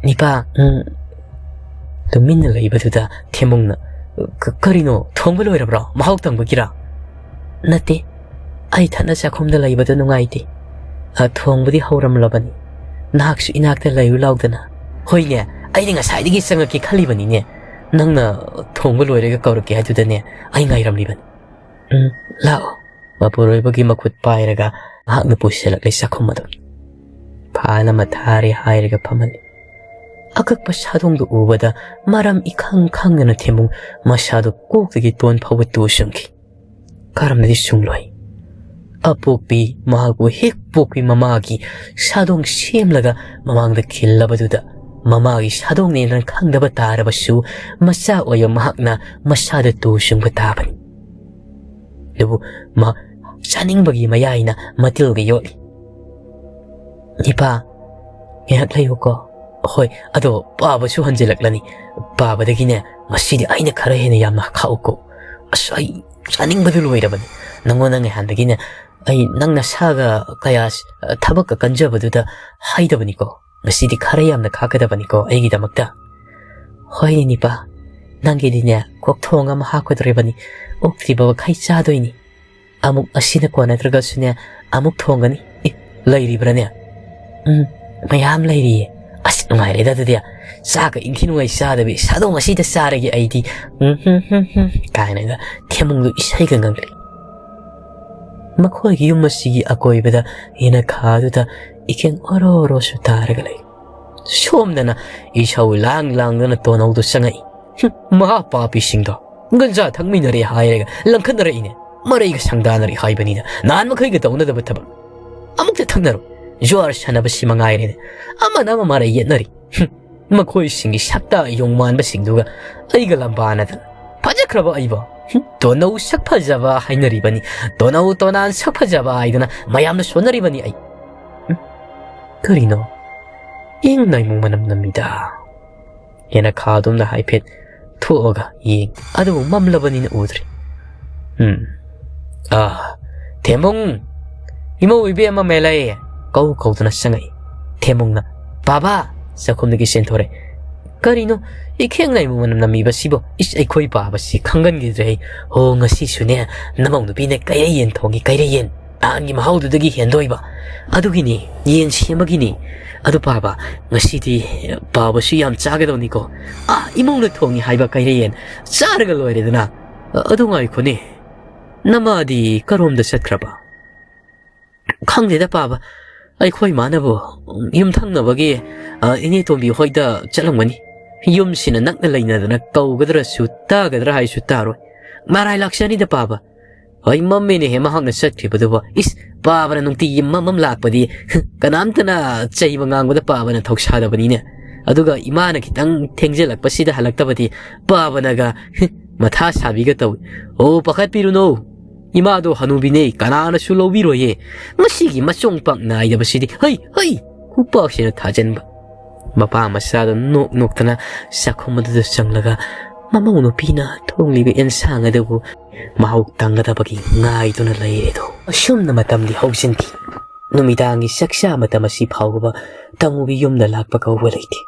"ꯅꯤꯄꯥ, ꯎꯝ," ꯇꯨꯃꯤꯟꯅ ꯂꯩꯕꯗꯨꯗ ꯊꯦꯝꯃꯨꯡꯅ, "ꯀ-, ꯀꯔꯤꯅꯣ? ꯊꯣꯡꯕ ꯂꯣꯏꯔꯕ꯭ꯔꯣ? ꯃꯍꯥꯎ ꯇꯪꯕꯒꯤꯔꯥ?" "ꯅꯠꯇꯦ, ꯑꯩ ꯊꯠꯅ ꯆꯥꯛꯈꯨꯝꯗ ꯂꯩꯕꯗꯣ ꯅꯨꯡꯉꯥꯏꯇꯦ꯫ ꯑ, ꯊꯣꯡꯕꯗꯤ ꯍꯧꯔꯝꯂꯕꯅꯤ꯫ ꯅꯍꯥꯛꯁꯨ ꯏꯅꯥꯛꯇ ꯂꯩꯌꯨ ꯂꯥꯎꯗꯅ꯫" "ꯍꯣꯏꯅꯦ, ꯑꯩꯗꯤ ꯉꯁꯥꯏꯗꯒꯤ ꯆꯪꯉꯛꯀꯦ ꯈꯜꯂꯤꯕꯅꯤꯅꯦ꯫ ꯅꯪꯅ ꯊꯣꯡꯕ ꯂꯣꯏꯔꯒ ꯀꯧꯔꯛꯀꯦ ꯍꯥꯏꯗꯨꯗꯅꯦ ꯑꯩ ꯉꯥꯏꯔꯝꯂꯤꯕꯅꯤ꯫" "ꯎꯝ, ꯂꯥꯛꯑꯣ꯫" ꯃꯄꯨꯔꯣꯏꯕꯒꯤ ꯃꯈꯨꯠ ꯄꯥꯏꯔꯒ ꯃꯍꯥꯛꯅ ꯄꯨꯁꯤꯜꯂꯛꯂꯦ ꯆꯥꯛꯈꯨꯝ ꯑꯗꯨ꯫ ꯐꯥꯟ ꯑꯃ ꯊꯥꯔꯦ ꯍꯥꯏꯔꯒ ꯐꯝꯍꯜꯂꯤ꯫ ꯑꯀꯛꯄ ꯁꯥꯗꯣꯡꯗꯨ ꯎꯕꯗ ꯃꯔꯝ ꯏꯈꯪ ꯈꯪꯗꯅ ꯊꯦꯝꯕꯨꯡ ꯃꯁꯥꯗꯨ ꯀꯣꯛꯇꯒꯤ ꯇꯣꯟ ꯐꯥꯎꯕ ꯇꯨ ꯆꯨꯡꯈꯤ꯫ ꯀꯔꯝꯅꯗꯤ ꯆꯨꯡꯂꯣꯏ? ꯑꯄꯣꯛꯄꯤ, ꯃꯍꯥꯛꯄꯨ ꯍꯦꯛ ꯄꯣꯛꯄꯤ ꯃꯃꯥꯒꯤ ꯁꯥꯗꯣꯡ ꯁꯦꯝꯂꯒ ꯃꯃꯥꯡꯗ ꯈꯤꯜꯂꯕꯗꯨꯗ ꯃꯃꯥꯒꯤ ꯁꯥꯗꯣꯡꯅꯦꯅ ꯈꯪꯗꯕ ꯇꯥꯔꯕꯁꯨ ꯃꯆꯥ ꯑꯣꯏꯕ ꯃꯍꯥꯛꯅ ꯃꯁꯥꯗ ꯇꯨ ꯆꯨꯡꯕ ꯇꯥꯕꯅꯤ꯫ ꯑꯗꯨꯕꯨ ꯃꯍꯥꯛ ꯆꯥꯅꯤꯡꯕꯒꯤ ꯃꯌꯥꯏꯅ ꯃꯇꯤꯜꯒ ꯌꯣꯠꯂꯤ꯫ "ꯅꯤꯄꯥ, ꯉꯥꯏꯍꯥꯛ ꯂꯩꯌꯨꯀꯣ꯫" "ꯍꯣꯏ, ꯑꯗꯣ ꯄꯥꯕꯁꯨ ꯍꯟꯖꯤꯜꯂꯛꯂꯅꯤ꯫ ꯄꯥꯕꯗꯒꯤꯅꯦ ꯉꯁꯤꯗꯤ ꯑꯩꯅ ꯈꯔ ꯍꯦꯟꯅ ꯌꯥꯝꯅ ꯈꯥꯛꯎꯀꯣ꯫ ꯑꯁ, ꯑꯩ ꯆꯥꯅꯤꯡꯕꯗꯨ ꯂꯣꯏꯔꯕꯅꯤ꯫ ꯅꯪꯉꯣꯟꯗ ꯉꯍꯥꯟꯗꯒꯤꯅꯦ ꯑꯩ ꯅꯪ ꯅꯁꯥꯒ ꯀꯌꯥ ꯊꯕꯛꯀ ꯀꯟꯖꯕꯗꯨꯗ ꯍꯥꯏꯗꯕꯅꯤꯀꯣ꯫ ꯉꯁꯤꯗꯤ ꯈꯔ ꯌꯥꯝꯅ ꯈꯥꯛꯀꯗꯕꯅꯤꯀꯣ ꯑꯩꯒꯤꯗꯃꯛꯇ꯫" "ꯍꯣꯏꯅꯦ ꯅꯤꯄꯥ, "ꯅꯪꯒꯤꯗꯤꯅꯦ, ꯀꯣꯛ ꯊꯣꯡ ꯑꯃ ꯍꯥꯞꯀꯗꯧꯔꯤꯕꯅꯤ꯫ ꯑꯣꯛꯇ꯭ꯔꯤꯕ ꯃꯈꯩ ꯆꯥꯗꯣꯏꯅꯤ꯫ ꯑꯃꯨꯛ ꯑꯁꯤꯅ ꯀꯣꯟꯅꯗ꯭ꯔꯒꯁꯨꯅꯦ, ꯑꯃꯨꯛ ꯊꯣꯡꯒꯅꯤ꯫ ꯑꯦ, ꯂꯩꯔꯤꯕ꯭ꯔꯥꯅꯦ?" "ꯎꯝ, ꯃꯌꯥꯝ ꯂꯩꯔꯤꯌꯦ꯫ ꯑꯁ, ꯅꯨꯡꯉꯥꯏꯔꯦꯗ ꯑꯗꯨꯗꯤ꯫ ꯆꯥꯛꯀ ꯏꯪꯊꯤ ꯅꯨꯡꯉꯥꯏ ꯆꯥꯗꯕꯤ, ꯁꯥꯗꯣꯡ ꯑꯁꯤꯗ ꯆꯥꯔꯒꯦ ꯑꯩꯗꯤ꯫ ꯎꯝ, ꯍꯝ, ꯍꯝ, ꯍꯝ," ꯀꯥꯏꯅꯒ ꯊꯦꯝꯃꯨꯡꯗꯨ ꯏꯁꯩꯒ ꯉꯪꯂꯤ꯫ ꯃꯈꯣꯏꯒꯤ ꯌꯨꯝ ꯑꯁꯤꯒꯤ ꯑꯀꯣꯏꯕꯗ ꯌꯦꯅꯈꯥꯗꯨꯗ ꯏꯀꯦꯡ ꯑꯣꯔꯣ ꯑꯣꯔꯣꯁꯨ ꯇꯥꯔꯒ ꯂꯩ꯫ ꯁꯣꯝꯗꯅ ꯏꯁꯧ ꯂꯥꯡ ꯂꯥꯡꯗꯨꯅ ꯇꯣꯅꯧꯗꯨ ꯆꯪꯉꯛꯏ꯫ "ꯍꯨꯝ, ꯃꯍꯥ ꯄꯥꯄꯤꯁꯤꯡꯗꯣ, ꯒꯟꯖꯥ ꯊꯛꯃꯤꯟꯅꯔꯦ ꯍꯥꯏꯔꯒ ꯂꯪꯈꯠꯅꯔꯛꯏꯅꯦ꯫ ꯃꯔꯩꯒ ꯁꯪꯗꯥꯅꯔꯤ ꯍꯥꯏꯕꯅꯤꯗ, ꯅꯍꯥꯟ ꯃꯈꯩꯒ ꯇꯧꯅꯗꯕ ꯊꯕꯛ꯫ ꯑꯃꯨꯛꯇ ꯊꯛꯅꯔꯣ꯫ ꯖꯨꯋꯥꯔ ꯁꯥꯟꯅꯕꯁꯤ ꯃꯉꯥꯏꯔꯦꯅꯦ꯫ ꯑꯃꯅ ꯑꯃ ꯃꯔꯩ ꯌꯦꯠꯅꯔꯤ꯫ ꯍꯨꯝ, ꯃꯈꯣꯏꯁꯤꯡꯒꯤ ꯁꯛꯇ ꯌꯣꯡ ꯃꯥꯟꯕꯁꯤꯡꯗꯨꯒ ꯑꯩꯒ ꯂꯝꯕꯥꯅꯗꯅ꯫ ꯐꯖꯈ꯭ꯔꯕ ꯑꯩꯕꯣ꯫ ꯍꯨꯝ, ꯇꯣꯅꯧ ꯁꯛ ꯐꯖꯕ ꯍꯥꯏꯅꯔꯤꯕꯅꯤ꯫ ꯇꯣꯅꯧ ꯇꯣꯅꯥꯟ ꯁꯛ ꯐꯖꯕ ꯍꯥꯏꯗꯅ ꯃꯌꯥꯝꯅ ꯁꯣꯟꯅꯔꯤꯕꯅꯤ ꯑꯩ꯫ ꯎꯝ, ꯀꯔꯤꯅꯣ? ꯏꯪ ꯅꯥꯏꯃꯨ ꯃꯅꯝ ꯅꯝꯃꯤꯗ꯫ ꯌꯦꯅꯈꯥ ꯑꯗꯨꯝꯅ ꯍꯥꯏꯐꯦꯠ ꯊꯣꯛꯑꯒ ꯌꯦꯡ ꯑꯗꯨꯕꯨ ꯃꯝꯂꯕꯅꯤꯅ ꯎꯗ꯭ꯔꯦ꯫ ꯎꯝ꯫ "ꯑꯥ, ꯊꯦꯝꯕꯨꯡ, ꯏꯃꯧ ꯏꯕꯦꯝꯃ ꯃꯦꯂꯩ!" ꯀꯧ ꯀꯧꯗꯨꯅ ꯆꯪꯉꯛꯏ꯫ ꯊꯦꯝꯕꯨꯡꯅ, "ꯄꯥꯕ!" ꯆꯥꯛꯈꯨꯝꯗꯒꯤ ꯆꯦꯟꯊꯣꯔꯛꯑꯦ꯫ "ꯀꯔꯤꯅꯣ ꯏꯈꯦꯡ ꯅꯥꯏꯃꯨ ꯃꯅꯝ ꯅꯝꯃꯤꯕꯁꯤꯕꯣ? ꯏꯁ, ꯑꯩꯈꯣꯏ ꯄꯥꯕꯁꯤ ꯈꯪꯒꯟꯈꯤꯗ꯭ꯔꯦ꯫ ꯍꯣ, ꯉꯁꯤꯁꯨꯅꯦ, ꯅꯃꯧ ꯅꯨꯄꯤꯅ ꯀꯩꯔꯩꯌꯦꯟ ꯊꯣꯡꯉꯤ, ꯀꯩꯔꯩꯌꯦꯟ꯫ ꯅꯍꯥꯟꯒꯤ ꯃꯍꯥꯎꯗꯨꯗꯒꯤ ꯍꯦꯟꯗꯣꯏꯕ꯫ ꯑꯗꯨꯒꯤꯅꯤ, ꯌꯦꯟ ꯁꯦꯝꯕꯒꯤꯅꯤ꯫ ꯑꯗꯨ ꯄꯥꯕ, ꯉꯁꯤꯗꯤ ꯄꯥꯕꯁꯨ ꯌꯥꯝ ꯆꯥꯒꯗꯧꯅꯤꯀꯣ꯫ ꯑꯥ, ꯏꯃꯧꯅ ꯊꯣꯡꯉꯤ ꯍꯥꯏꯕ ꯀꯩꯔꯩꯌꯦꯟ ꯆꯥꯔꯒ ꯂꯣꯏꯔꯦꯗꯅ꯫ ꯑꯗꯨ ꯉꯥꯏꯈꯣꯅꯦ, ꯅꯃꯥꯗꯤ ꯀꯔꯣꯝꯗ ꯆꯠꯈ꯭ꯔꯕ?" "ꯈꯪꯗꯦꯗ ꯄꯥꯕ, ꯑꯩꯈꯣꯏ ꯃꯥꯅꯕꯨ ꯌꯨꯝꯊꯪꯅꯕꯒꯤ, ꯑ, ꯏꯅꯦ ꯇꯣꯝꯕꯤ ꯍꯣꯏꯗ ꯆꯠꯂꯝꯒꯅꯤ꯫ ꯌꯨꯝꯁꯤꯅ ꯅꯛꯅ ꯂꯩꯅꯗꯅ ꯀꯧꯒꯗ꯭ꯔꯁꯨ ꯇꯥꯒꯗ꯭ꯔꯥ ꯍꯥꯏꯁꯨ ꯇꯥꯔꯣꯏ꯫ ꯃꯔꯥꯏ ꯂꯥꯛꯆꯅꯤꯗ ꯄꯥꯕ꯫ ꯍꯣꯏ, ꯃꯝꯃꯦꯅꯦꯍꯦ ꯃꯍꯥꯛꯅ ꯆꯠꯈ꯭ꯔꯤꯕꯗꯨꯕꯨ꯫ ꯏꯁ, ꯄꯥꯕꯅ ꯅꯨꯡꯇꯤꯒꯤ ꯃꯝ ꯃꯝ ꯂꯥꯛꯄꯗꯤ ꯀꯅꯥꯝꯇꯅ ꯆꯩꯕ ꯉꯥꯡꯕꯗ ꯄꯥꯕꯅ ꯊꯧꯁꯥꯗꯕꯅꯤꯅꯦ꯫ ꯑꯗꯨꯒ ꯏꯃꯥꯅ ꯈꯤꯇꯪ ꯊꯦꯡꯖꯤꯜꯂꯛꯄꯁꯤꯗ ꯍꯜꯂꯛꯇꯕꯗꯤ ꯄꯥꯕꯅꯒ ꯃꯊꯥ ꯁꯥꯕꯤꯒ ꯇꯧꯏ꯫ ꯑꯣ, ꯄꯥꯈꯠꯄꯤꯔꯨꯅꯨ꯫ ꯏꯃꯥꯗꯣ ꯍꯅꯨꯕꯤꯅꯦ, ꯀꯅꯥꯅꯁꯨ ꯂꯧꯕꯤꯔꯣꯏꯌꯦ꯫ ꯃꯁꯤꯒꯤ ꯃꯆꯣꯡ ꯄꯥꯛ ꯅꯥꯏꯗꯕꯁꯤꯗꯤ꯫ ꯍꯩ, ꯍꯩ!" ꯈꯨꯄꯥꯛꯁꯤꯅ ꯊꯥꯖꯤꯟꯕ꯫ ꯃꯄꯥ ꯃꯆꯥꯗꯨ ꯅꯣꯛ ꯅꯣꯛꯇꯅ ꯆꯥꯛꯈꯨꯝ ꯑꯗꯨꯗ ꯆꯪꯂꯒ ꯃꯃꯧ ꯅꯨꯄꯤꯅ ꯊꯣꯡꯂꯤꯕ ꯑꯦꯟꯁꯥꯡ ꯑꯗꯨꯕꯨ ꯃꯍꯥꯎ ꯇꯪꯒꯗꯕꯒꯤ ꯉꯥꯏꯗꯨꯅ ꯂꯩꯔꯦꯗꯣ꯫ ꯑꯁꯨꯝꯅ ꯃꯇꯝꯗꯤ ꯍꯧꯖꯤꯟꯈꯤ꯫ ꯅꯨꯃꯤꯗꯥꯡꯒꯤ ꯆꯥꯛꯆꯥ ꯃꯇꯝ ꯑꯁꯤ ꯐꯥꯎꯕ ꯇꯥꯃꯨꯕꯤ ꯌꯨꯝꯗ ꯂꯥꯛꯄ ꯀꯧꯕ ꯂꯩꯇꯦ꯫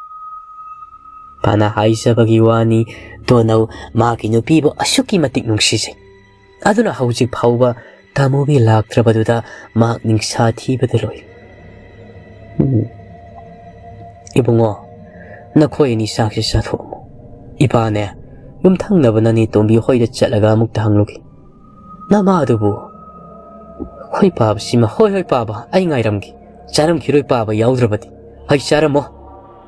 ꯐꯅ ꯍꯥꯏꯖꯕꯒꯤ ꯋꯥꯅꯤ, ꯇꯣꯅꯧ ꯃꯍꯥꯛꯀꯤ ꯅꯨꯄꯤꯕꯨ ꯑꯁꯨꯛꯀꯤ ꯃꯇꯤꯛ ꯅꯨꯡꯁꯤꯖꯩ꯫ ꯑꯗꯨꯅ ꯍꯧꯖꯤꯛ ꯐꯥꯎꯕ ꯇꯥꯃꯨꯕꯤ ꯂꯥꯛꯇ꯭ꯔꯕꯗꯨꯗ ꯃꯍꯥꯛ ꯅꯤꯡꯁꯥ ꯊꯤꯕꯗ ꯂꯣꯏꯔꯦ꯫ ꯎꯝ꯫ ꯏꯕꯨꯡꯉꯣ, ꯅꯈꯣꯏ ꯑꯅꯤ ꯆꯥꯛꯁꯤ ꯆꯥꯊꯣꯛꯑꯝꯃꯣ꯫ ꯏꯄꯥꯅꯦ, ꯌꯨꯝꯊꯪꯅꯕ ꯅꯅꯦ ꯇꯣꯝꯕꯤ ꯍꯣꯏꯗ ꯆꯠꯂꯒ ꯑꯃꯨꯛꯇ ꯍꯪꯂꯨꯒꯦ꯫ ꯅꯃꯥꯗꯨꯕꯨ? ꯍꯣꯏ ꯄꯥꯕ ꯁꯤꯃ, ꯍꯣꯏ, ꯍꯣꯏ ꯄꯥꯕ, ꯑꯩ ꯉꯥꯏꯔꯝꯒꯦ꯫ ꯆꯥꯔꯝꯈꯤꯔꯣꯏ ꯄꯥꯕ ꯌꯥꯎꯗ꯭ꯔꯕꯗꯤ꯫ ꯍꯩ ꯆꯥꯔꯝꯃꯣ꯫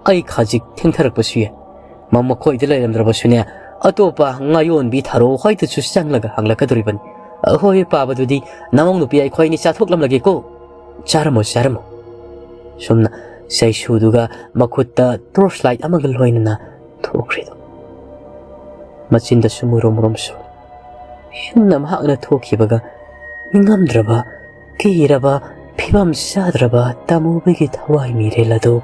ꯑꯩ ꯈꯖꯤꯛ ꯊꯦꯡꯊꯔꯛꯄꯁꯨ ꯌꯥꯏ꯫ ꯃ-, ꯃꯈꯣꯏꯗ ꯂꯩꯔꯝꯗ꯭ꯔꯕꯁꯨꯅꯦ, ꯑꯇꯣꯞꯄ ꯉꯥꯌꯣꯟꯕꯤ ꯊꯥꯔꯣ ꯍꯣꯏꯗꯁꯨ ꯆꯪꯂꯒ ꯍꯪꯂꯛꯀꯗꯧꯔꯤꯕꯅꯤ꯫ ꯑ, ꯍꯣꯏ, ꯍꯣꯏ ꯄꯥꯕꯗꯨꯗꯤ ꯅꯃꯧ ꯅꯨꯄꯤ ꯑꯩꯈꯣꯏ ꯑꯅꯤ ꯆꯥꯊꯣꯛꯂꯝꯂꯒꯦꯀꯣ꯫ ꯆꯥꯔꯝꯃꯣ, ꯆꯥꯔꯝꯃꯣ꯫ ꯁꯨꯝꯅ ꯆꯩꯁꯨꯗꯨꯒ ꯃꯈꯨꯠꯇ torch light ꯑꯃꯒ ꯂꯣꯏꯅꯅ ꯊꯣꯛꯈ꯭ꯔꯤꯗꯣ꯫ ꯃꯆꯤꯟꯗꯁꯨ ꯃꯨꯔꯨꯝ ꯃꯨꯔꯨꯝ ꯁꯣꯜꯂꯤ꯫ ꯌꯨꯝꯅ ꯃꯍꯥꯛꯅ ꯊꯣꯛꯈꯤꯕꯒ ꯅꯤꯡꯉꯝꯗ꯭ꯔꯕ, ꯀꯤꯔꯕ, ꯐꯤꯕꯝ ꯆꯥꯗ꯭ꯔꯕ ꯇꯥꯃꯨꯕꯤꯒꯤ ꯊꯋꯥꯏ ꯃꯤꯔꯦꯜ ꯑꯗꯨ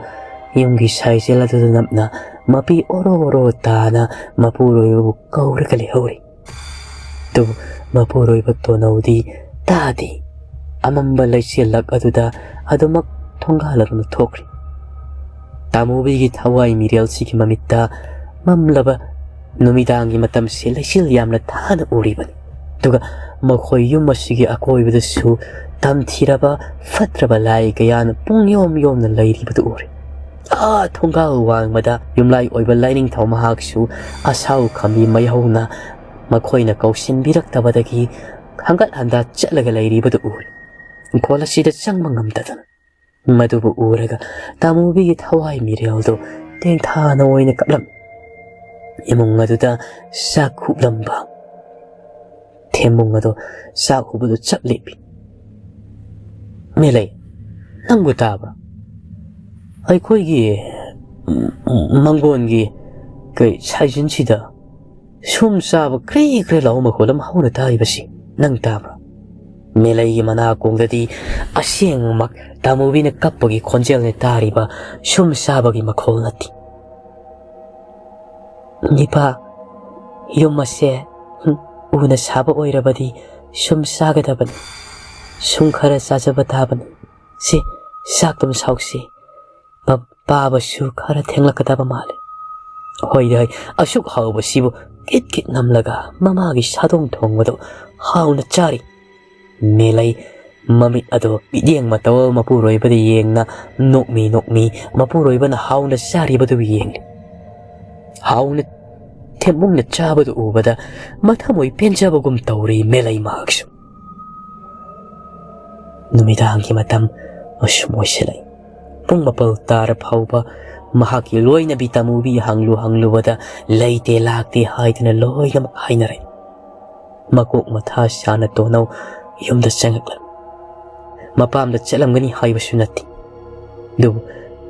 ꯌꯨꯝꯒꯤ ꯁꯥꯏꯖꯦꯜ ꯑꯗꯨꯗ ꯅꯞꯅ ꯃꯄꯤ ꯑꯣꯔꯣ ꯑꯣꯔꯣ ꯇꯥꯅ ꯃꯄꯨꯔꯣꯏꯕꯕꯨ ꯀꯧꯔꯒ ꯂꯩꯍꯧꯔꯤ꯫ ꯑꯗꯨꯕꯨ ꯃꯄꯨꯔꯣꯏꯕ ꯇꯣꯅꯧꯗꯤ ꯇꯥꯗꯦ꯫ ꯑꯃꯝꯕ ꯂꯩꯆꯤꯜꯂꯛ ꯑꯗꯨꯗ ꯑꯗꯨꯃꯛ ꯊꯣꯡꯒꯥꯜ ꯑꯗꯨꯅ ꯊꯣꯛꯈ꯭ꯔꯤ꯫ ꯇꯥꯃꯨꯕꯤꯒꯤ ꯊꯋꯥꯏ ꯃꯤꯔꯦꯜꯁꯤꯒꯤ ꯃꯃꯤꯠꯇ ꯃꯝꯂꯕ ꯅꯨꯃꯤꯗꯥꯡꯒꯤ ꯃꯇꯝꯁꯤ ꯂꯩꯆꯤꯜ ꯌꯥꯝꯅ ꯊꯥꯅ ꯎꯔꯤꯕꯅꯤ꯫ ꯑꯗꯨꯒ ꯃꯈꯣꯏ ꯌꯨꯝ ꯑꯁꯤꯒꯤ ꯑꯀꯣꯏꯕꯗꯁꯨ ꯇꯝꯊꯤꯔꯕ ꯐꯠꯇ꯭ꯔꯕ ꯂꯥꯏ ꯀꯌꯥꯅ ꯄꯨꯡ ꯌꯣꯝ ꯌꯣꯝꯅ ꯂꯩꯔꯤꯕꯗꯨ ꯎꯔꯤ꯫ ꯑꯥ ꯊꯣꯡꯒꯥꯜ ꯋꯥꯡꯃꯗ ꯌꯨꯝꯂꯥꯏ ꯑꯣꯏꯕ ꯂꯥꯏꯅꯤꯡꯊꯧ ꯃꯍꯥꯛꯁꯨ ꯑꯁꯥꯎ ꯈꯝꯕꯤ ꯃꯩꯍꯧꯅ ꯃꯈꯣꯏꯅ ꯀꯧꯁꯤꯟꯕꯤꯔꯛꯇꯕꯗꯒꯤ ꯍꯪꯒꯠ ꯍꯟꯗꯥ ꯆꯠꯂꯒ ꯂꯩꯔꯤꯕꯗꯨ ꯎꯔꯤ꯫ ꯏꯪꯈꯣꯜ ꯑꯁꯤꯗ ꯆꯪꯕ ꯉꯝꯗꯗꯅ꯫ ꯃꯗꯨꯕꯨ ꯎꯔꯒ ꯇꯥꯃꯨꯕꯤꯒꯤ ꯊꯋꯥꯏ ꯃꯤꯔꯦꯜꯗꯨ ꯇꯦꯡꯊꯥꯅ ꯑꯣꯏꯅ ꯀꯞꯂꯝꯃꯤ꯫ ꯏꯃꯨꯡ ꯑꯗꯨꯗ ꯆꯥꯛ ꯍꯨꯞꯂꯝꯕ ꯊꯦꯝꯕꯨꯡ ꯑꯗꯨ ꯆꯥꯛ ꯍꯨꯕꯗꯨ ꯆꯞ ꯂꯦꯞꯄꯤ꯫ "ꯃꯦꯂꯩ, ꯅꯪꯕꯨ ꯇꯥꯕ꯭ꯔꯥ? ꯑꯩꯈꯣꯏꯒꯤ, ꯎꯝ, ꯃꯪꯒꯣꯟꯒꯤ ꯀꯩ ꯁꯥꯏꯖꯤꯟꯁꯤꯗ ꯁꯨꯝ ꯆꯥꯕ ꯀ꯭ꯔꯤ ꯀ꯭ꯔꯤ ꯂꯥꯎꯕ ꯃꯈꯣꯜ ꯑꯃ ꯍꯧꯅ ꯇꯥꯔꯤꯕꯁꯤ ꯅꯪ ꯇꯥꯕ꯭ꯔꯥ?" ꯃꯦꯂꯩꯒꯤ ꯃꯅꯥꯀꯣꯡꯗꯗꯤ ꯑꯁꯦꯡꯕꯃꯛ ꯇꯥꯃꯨꯕꯤꯅ ꯀꯞꯄꯒꯤ ꯈꯣꯟꯖꯦꯜꯅ ꯇꯥꯔꯤꯕ, ꯁꯨꯝ ꯆꯥꯕꯒꯤ ꯃꯈꯣꯜ ꯅꯠꯇꯦ꯫ "ꯏꯄꯥ, ꯌꯨꯝ ꯑꯁꯦ, ꯍꯨꯝ, ꯎꯅ ꯁꯥꯕ ꯑꯣꯏꯔꯕꯗꯤ ꯁꯨꯝ ꯆꯥꯒꯗꯕꯅꯤ꯫ ꯁꯨꯝ ꯈꯔ ꯆꯥꯖꯕ ꯇꯥꯕꯅꯤ꯫ ꯁꯤ, ꯆꯥꯛꯇꯨꯝ ꯁꯥꯎꯁꯤ꯫ ꯄꯥꯕꯁꯨ ꯈꯔ ꯊꯦꯡꯂꯛꯀꯗꯕ ꯃꯥꯜꯂꯤ꯫ ꯍꯣꯏꯗ ꯍꯣꯏ, ꯑꯁꯨꯛ ꯍꯥꯎꯕꯁꯤꯕꯨ ꯀꯤꯠ ꯀꯤꯠ ꯅꯝꯂꯒ ꯃꯃꯥꯒꯤ ꯁꯥꯗꯣꯡ ꯊꯣꯡꯕꯗꯨ ꯍꯥꯎꯅ ꯆꯥꯔꯤ꯫ ꯃꯦꯂꯩ ꯃꯃꯤꯠ ꯑꯗꯨ ꯃꯤꯠꯌꯦꯡ ꯃꯇꯧ ꯃꯄꯨꯔꯣꯏꯕꯗ ꯌꯦꯡꯅ ꯅꯣꯛꯃꯤ ꯅꯣꯛꯃꯤ ꯃꯄꯨꯔꯣꯏꯕꯅ ꯍꯥꯎꯅ ꯆꯥꯔꯤꯕꯗꯨ ꯌꯦꯡꯂꯤ꯫ ꯍꯥꯎꯅ ꯊꯦꯝꯃꯨꯡꯅ ꯆꯥꯕꯗꯨ ꯎꯕꯗ ꯃꯊꯃꯣꯏ ꯄꯦꯟꯖꯕꯒꯨꯝ ꯇꯧꯔꯤ ꯃꯦꯂꯩ ꯃꯍꯥꯛꯁꯨ꯫ ꯅꯨꯃꯤꯗꯥꯡꯒꯤ ꯃꯇꯝ ꯑꯁꯨꯝ ꯑꯣꯏꯁꯤꯜꯂꯛꯏ꯫ ꯄꯨꯡ ꯃꯥꯄꯜ ꯇꯥꯔ ꯐꯥꯎꯕ ꯃꯍꯥꯛꯀꯤ ꯂꯣꯏꯅꯕꯤ ꯇꯥꯃꯨꯕꯤ ꯍꯪꯂꯨ ꯍꯪꯂꯨꯕꯗ ꯂꯩꯇꯦ ꯂꯥꯛꯇꯦ ꯍꯥꯏꯗꯨꯅ ꯂꯣꯏꯅꯃꯛ ꯍꯥꯏꯅꯔꯦ꯫ ꯃꯀꯣꯛ ꯃꯊꯥ ꯁꯥꯅ ꯇꯣꯅꯧ ꯌꯨꯝꯗ ꯆꯪꯂꯛꯂꯝꯃꯤ꯫ ꯃꯄꯥꯝꯗ ꯆꯠꯂꯝꯒꯅꯤ ꯍꯥꯏꯕꯁꯨ ꯅꯠꯇꯦ꯫ ꯑꯗꯨꯕꯨ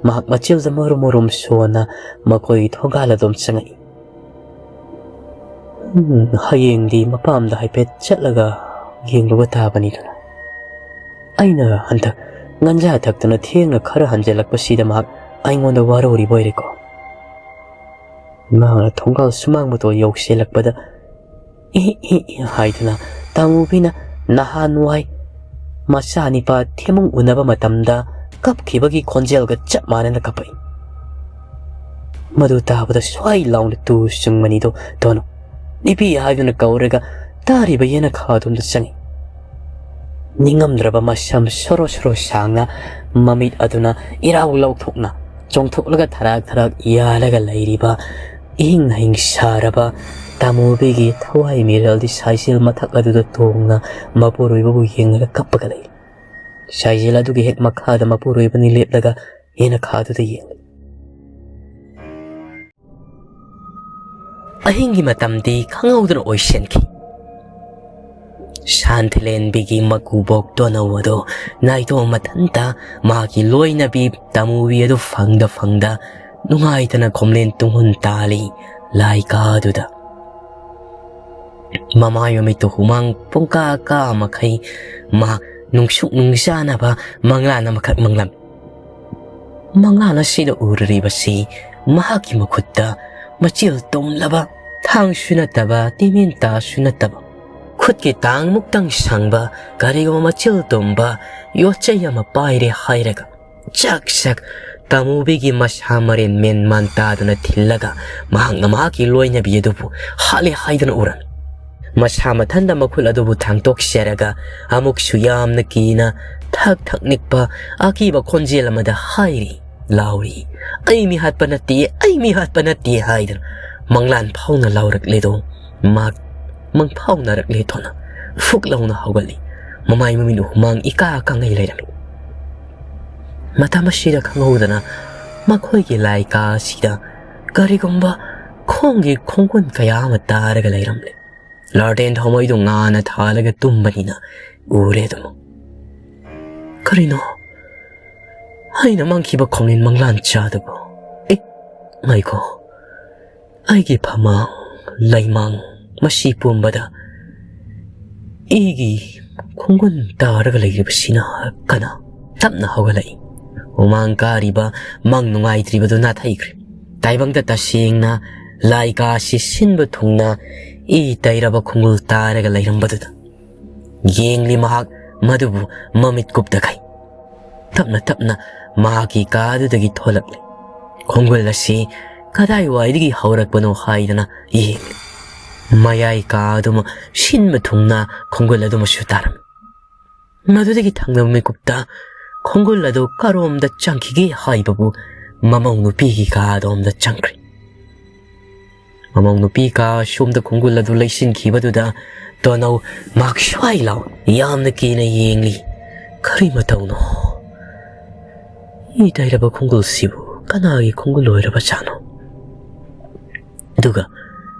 ꯃꯍꯥꯛ ꯃꯆꯤꯜꯗ ꯃꯔꯨꯝ ꯃꯔꯨꯝ ꯁꯣꯟꯅ ꯃꯈꯣꯏꯒꯤ ꯊꯣꯡꯒꯥꯜ ꯑꯗꯣꯝ ꯆꯪꯉꯛꯏ꯫ "ꯎꯝ, ꯍꯌꯦꯡꯗꯤ ꯃꯄꯥꯝꯗ ꯍꯥꯏꯐꯦꯠ ꯆꯠꯂꯒ ꯌꯦꯡꯂꯨꯕ ꯇꯥꯕꯅꯤꯗꯅ꯫ ꯑꯩꯅ ꯍꯟꯗꯛ ꯉꯟꯖꯥ ꯊꯛꯇꯨꯅ ꯊꯦꯡꯅ ꯈꯔ ꯍꯟꯖꯤꯜꯂꯛꯄꯁꯤꯗ ꯃꯍꯥꯛ ꯑꯩꯉꯣꯟꯗ ꯋꯥꯔꯧꯔꯤꯕ ꯑꯣꯏꯔꯦꯀꯣ?" ꯃꯍꯥꯛꯅ ꯊꯣꯡꯒꯥꯜ ꯁꯨꯃꯥꯡ ꯃꯇꯣ ꯌꯧꯁꯤꯜꯂꯛꯄꯗ "ꯏ, ꯏ, ꯏ" ꯍꯥꯏꯗꯨꯅ ꯇꯥꯃꯨꯕꯤꯅ ꯅꯍꯥꯟꯋꯥꯏ ꯃꯆꯥꯅꯤꯄꯥ ꯊꯦꯝꯃꯨꯡ ꯎꯅꯕ ꯃꯇꯝꯗ ꯀꯞꯈꯤꯕꯒꯤ ꯈꯣꯟꯖꯦꯜꯒ ꯆꯞ ꯃꯥꯟꯅꯅ ꯀꯞꯄꯛꯏ꯫ ꯃꯗꯨ ꯇꯥꯕꯗ ꯁ꯭ꯋꯥꯏ ꯂꯥꯎꯅ ꯇꯨ ꯆꯨꯡꯕꯅꯤꯗꯣ ꯇꯣꯅꯨ ꯅꯨꯄꯤ ꯍꯥꯏꯗꯨꯅ ꯀꯧꯔꯒ ꯇꯥꯔꯤꯕ ꯌꯦꯅꯈꯥꯗꯨꯝꯗ ꯆꯪꯉꯤ꯫ ꯅꯤꯡꯉꯝꯗ꯭ꯔꯕ ꯃꯁꯝ ꯁꯣꯔꯣ ꯁꯣꯔꯣ ꯁꯥꯡꯅ ꯃꯃꯤꯠ ꯑꯗꯨꯅ ꯏꯔꯥꯎ ꯂꯧꯊꯣꯛꯅ ꯆꯣꯡꯊꯣꯛꯂꯒ ꯊꯔꯥꯛ ꯊꯔꯥꯛ ꯌꯥꯜꯂꯒ ꯂꯩꯔꯤꯕ ꯏꯍꯤꯡ ꯍꯤꯡ ꯁꯥꯔꯕ ꯇꯥꯃꯨꯕꯤꯒꯤ ꯊꯋꯥꯏ ꯃꯤꯔꯦꯜꯗꯤ ꯁꯥꯏꯁꯦꯜ ꯃꯊꯛ ꯑꯗꯨꯗ ꯇꯣꯡꯅ ꯃꯄꯨꯔꯣꯏꯕꯕꯨ ꯌꯦꯡꯂꯒ ꯀꯞꯄꯒ ꯂꯩ꯫ ꯁꯥꯏꯁꯦꯜ ꯑꯗꯨꯒꯤ ꯍꯦꯛ ꯃꯈꯥꯗ ꯃꯄꯨꯔꯣꯏꯕꯅꯤ ꯂꯦꯞꯂꯒ ꯌꯦꯅꯈꯥꯗꯨꯗ ꯌꯦꯡꯂꯤ꯫ ꯑꯍꯤꯡꯒꯤ ꯃꯇꯝꯗꯤ ꯈꯪꯍꯧꯗꯅ ꯑꯣꯏꯁꯤꯟꯈꯤ꯫ ꯁꯥꯟꯊꯤꯂꯦꯟꯕꯤꯒꯤ ꯃꯀꯨꯕꯣꯛ ꯇꯣꯅꯧ ꯑꯗꯨ ꯅꯥꯏꯇꯣꯝ ꯃꯊꯟꯇ ꯃꯍꯥꯛꯀꯤ ꯂꯣꯏꯅꯕꯤ ꯇꯥꯃꯨꯕꯤ ꯑꯗꯨ ꯐꯪꯗ ꯐꯪꯗ ꯅꯨꯡꯉꯥꯏꯇꯅ ꯈꯣꯝꯂꯦꯟ ꯇꯨꯡꯍꯨꯟ ꯇꯥꯜꯂꯤ ꯂꯥꯏꯀꯥꯗꯨꯗ꯫ ꯃꯃꯥꯏ ꯃꯃꯤꯠꯇꯨ ꯍꯨꯃꯥꯡ ꯄꯨꯡꯀꯥ ꯀꯥ ꯃꯈꯩ ꯃꯍꯥꯛ ꯅꯨꯡꯁꯨꯛ ꯅꯨꯡꯖꯥꯅꯕ ꯃꯪꯂꯥꯟ ꯑꯃꯈꯛ ꯃꯪꯂꯝꯃꯤ꯫ ꯃꯪꯂꯥꯟ ꯑꯁꯤꯗ ꯎꯔꯨꯔꯤꯕꯁꯤ ꯃꯍꯥꯛꯀꯤ ꯃꯈꯨꯠꯇ ꯃꯆꯤꯜ ꯇꯨꯝꯂꯕ ꯊꯥꯡꯁꯨ ꯅꯠꯇꯕ, ꯇꯤꯃꯤꯟ ꯇꯥꯁꯨ ꯅꯠꯇꯕ, ꯈꯨꯠꯀꯤ ꯇꯥꯡꯃꯨꯛꯇꯪ ꯁꯪꯕ, ꯀꯔꯤꯒꯨꯝꯕ ꯃꯆꯤꯜ ꯇꯨꯝꯕ ꯌꯣꯠꯆꯩ ꯑꯃ ꯄꯥꯏꯔꯦ ꯍꯥꯏꯔꯒ ꯆꯥꯛ ꯆꯥꯛ ꯇꯃꯨꯕꯤꯒꯤ ꯃꯁꯥ ꯃꯔꯦꯟ ꯃꯦꯟ ꯃꯥꯟ ꯇꯥꯗꯅ ꯊꯤꯜꯂꯒ ꯃꯍꯥꯛꯅ ꯃꯍꯥꯛꯀꯤ ꯂꯣꯏꯅꯕꯤ ꯑꯗꯨꯕꯨ ꯍꯥꯠꯂꯦ ꯍꯥꯏꯗꯨꯅ ꯎꯔꯝꯃꯤ꯫ ꯃꯁꯥ ꯃꯊꯟꯇ ꯃꯈꯨꯠ ꯑꯗꯨꯕꯨ ꯊꯥꯡꯗꯣꯛꯆꯔꯒ ꯑꯃꯨꯛꯁꯨ ꯌꯥꯝꯅ ꯀꯤꯅ ꯊꯛ ꯊꯛ ꯅꯤꯛꯄ ꯑꯀꯤꯕ ꯈꯣꯟꯖꯦꯜ ꯑꯃꯗ ꯍꯥꯏꯔꯤ, ꯂꯥꯎꯔꯤ, "ꯑꯩ ꯃꯤ ꯍꯥꯠꯄ ꯅꯠꯇꯦ, ꯑꯩ ꯃꯤ ꯍꯥꯠꯄ ꯅꯠꯇꯦ" ꯍꯥꯏꯗꯨꯅ ꯃꯪꯂꯥꯟ ꯐꯥꯎꯅ ꯂꯥꯎꯔꯛꯂꯦꯗꯣ꯫ ꯃꯍꯥꯛ ꯃꯪꯐꯥꯎꯅꯔꯛꯂꯦ ꯊꯣꯅ ꯐꯨꯛ ꯂꯥꯎꯅ ꯍꯧꯒꯠꯂꯤ꯫ ꯃꯃꯥꯏ ꯃꯃꯤꯠ ꯍꯨꯃꯥꯡ ꯏꯀꯥ ꯀꯥꯡꯉꯩ ꯂꯩꯔꯝꯃꯤ꯫ ꯃꯇꯝ ꯑꯁꯤꯗ ꯈꯪꯍꯧꯗꯅ ꯃꯈꯣꯏꯒꯤ ꯂꯥꯏꯀꯥ ꯑꯁꯤꯗ ꯀꯔꯤꯒꯨꯝꯕ ꯈꯣꯡꯒꯤ ꯈꯣꯡꯒꯨꯟ ꯀꯌꯥ ꯑꯃ ꯇꯥꯔꯒ ꯂꯩꯔꯝꯂꯦ꯫ ꯂꯥꯔꯗꯦꯟ ꯊꯥꯎꯃꯩꯗꯨ ꯉꯥꯅ ꯊꯥꯜꯂꯒ ꯇꯨꯝꯕꯅꯤꯅ ꯎꯔꯦ ꯑꯗꯨꯃꯛ꯫ ꯀꯔꯤꯅꯣ ꯑꯩꯅ ꯃꯪꯈꯤꯕ ꯈꯣꯡꯅꯤꯟ ꯃꯪꯂꯥꯟ ꯆꯥꯗꯨꯕꯨ? ꯑꯦ, ꯉꯥꯏꯈꯣ, ꯑꯩꯒꯤ ꯐꯃꯥꯡ, ꯂꯩꯃꯥꯡ, ꯃꯁꯤ ꯄꯨꯝꯕꯗ ꯏꯒꯤ ꯈꯣꯡꯒꯨꯟ ꯇꯥꯔꯒ ꯂꯩꯔꯤꯕꯁꯤꯅ ꯀꯅꯥ? ꯇꯞꯅ ꯍꯧꯒꯠꯂꯛꯏ꯫ ꯍꯨꯃꯥꯡ ꯀꯥꯔꯤꯕ ꯃꯪ ꯅꯨꯡꯉꯥꯏꯇ꯭ꯔꯤꯕꯗꯨ ꯅꯥꯊꯩꯈ꯭ꯔꯦ꯫ ꯇꯥꯏꯕꯪꯗ ꯇꯁꯦꯡꯅ ꯂꯥꯏꯀꯥ ꯑꯁꯤ ꯁꯤꯟꯕ ꯊꯨꯡꯅ ꯏ ꯇꯩꯔꯕ ꯈꯣꯡꯒꯨꯜ ꯇꯥꯔꯒ ꯂꯩꯔꯝꯕꯗꯨꯗ ꯌꯦꯡꯂꯤ ꯃꯍꯥꯛ ꯃꯗꯨꯕꯨ ꯃꯃꯤꯠ ꯀꯨꯞꯇꯈꯩ꯫ ꯇꯞꯅ ꯇꯞꯅ ꯃꯍꯥꯛꯀꯤ ꯀꯥꯗꯨꯗꯒꯤ ꯊꯣꯛꯂꯛꯂꯦ꯫ ꯈꯣꯡꯒꯨꯜ ꯑꯁꯤ ꯀꯗꯥꯏꯋꯥꯏꯗꯒꯤ ꯍꯧꯔꯛꯄꯅꯣ ꯍꯥꯏꯗꯅ ꯌꯦꯡꯂꯤ꯫ ꯃꯌꯥꯏ ꯀꯥ ꯑꯗꯨꯃ ꯁꯤꯟꯕ ꯊꯨꯡꯅ ꯈꯣꯡꯒꯨꯜ ꯑꯗꯨꯃꯁꯨ ꯇꯥꯔꯝꯃꯤ꯫ ꯃꯗꯨꯗꯒꯤ ꯊꯪꯅꯕ ꯃꯤꯀꯨꯞꯇ ꯈꯣꯡꯒꯨꯜ ꯑꯗꯨ ꯀꯔꯣꯝꯗ ꯆꯪꯈꯤꯒꯦ ꯍꯥꯏꯕꯕꯨ ꯃꯃꯧ ꯅꯨꯄꯤꯒꯤ ꯀꯥ ꯑꯗꯣꯝꯗ ꯆꯪꯈ꯭ꯔꯦ꯫ ꯃꯃꯧ ꯅꯨꯄꯤ ꯀꯥ ꯑꯁꯣꯝꯗ ꯈꯣꯡꯒꯨꯜ ꯑꯗꯨ ꯂꯩꯁꯤꯟꯈꯤꯕꯗꯨꯗ ꯇꯣꯅꯧ ꯃꯍꯥꯛ ꯁ꯭ꯋꯥꯏ ꯂꯥꯎ ꯌꯥꯝꯅ ꯀꯤꯅ ꯌꯦꯡꯂꯤ꯫ ꯀꯔꯤ ꯃꯇꯧꯅꯣ? ꯏ ꯇꯩꯔꯕ ꯈꯣꯡꯒꯨꯜꯁꯤꯕꯨ ꯀꯅꯥꯒꯤ ꯈꯣꯡꯒꯨꯜ ꯑꯣꯏꯔꯕꯖꯥꯠꯅꯣ? ꯑꯗꯨꯒ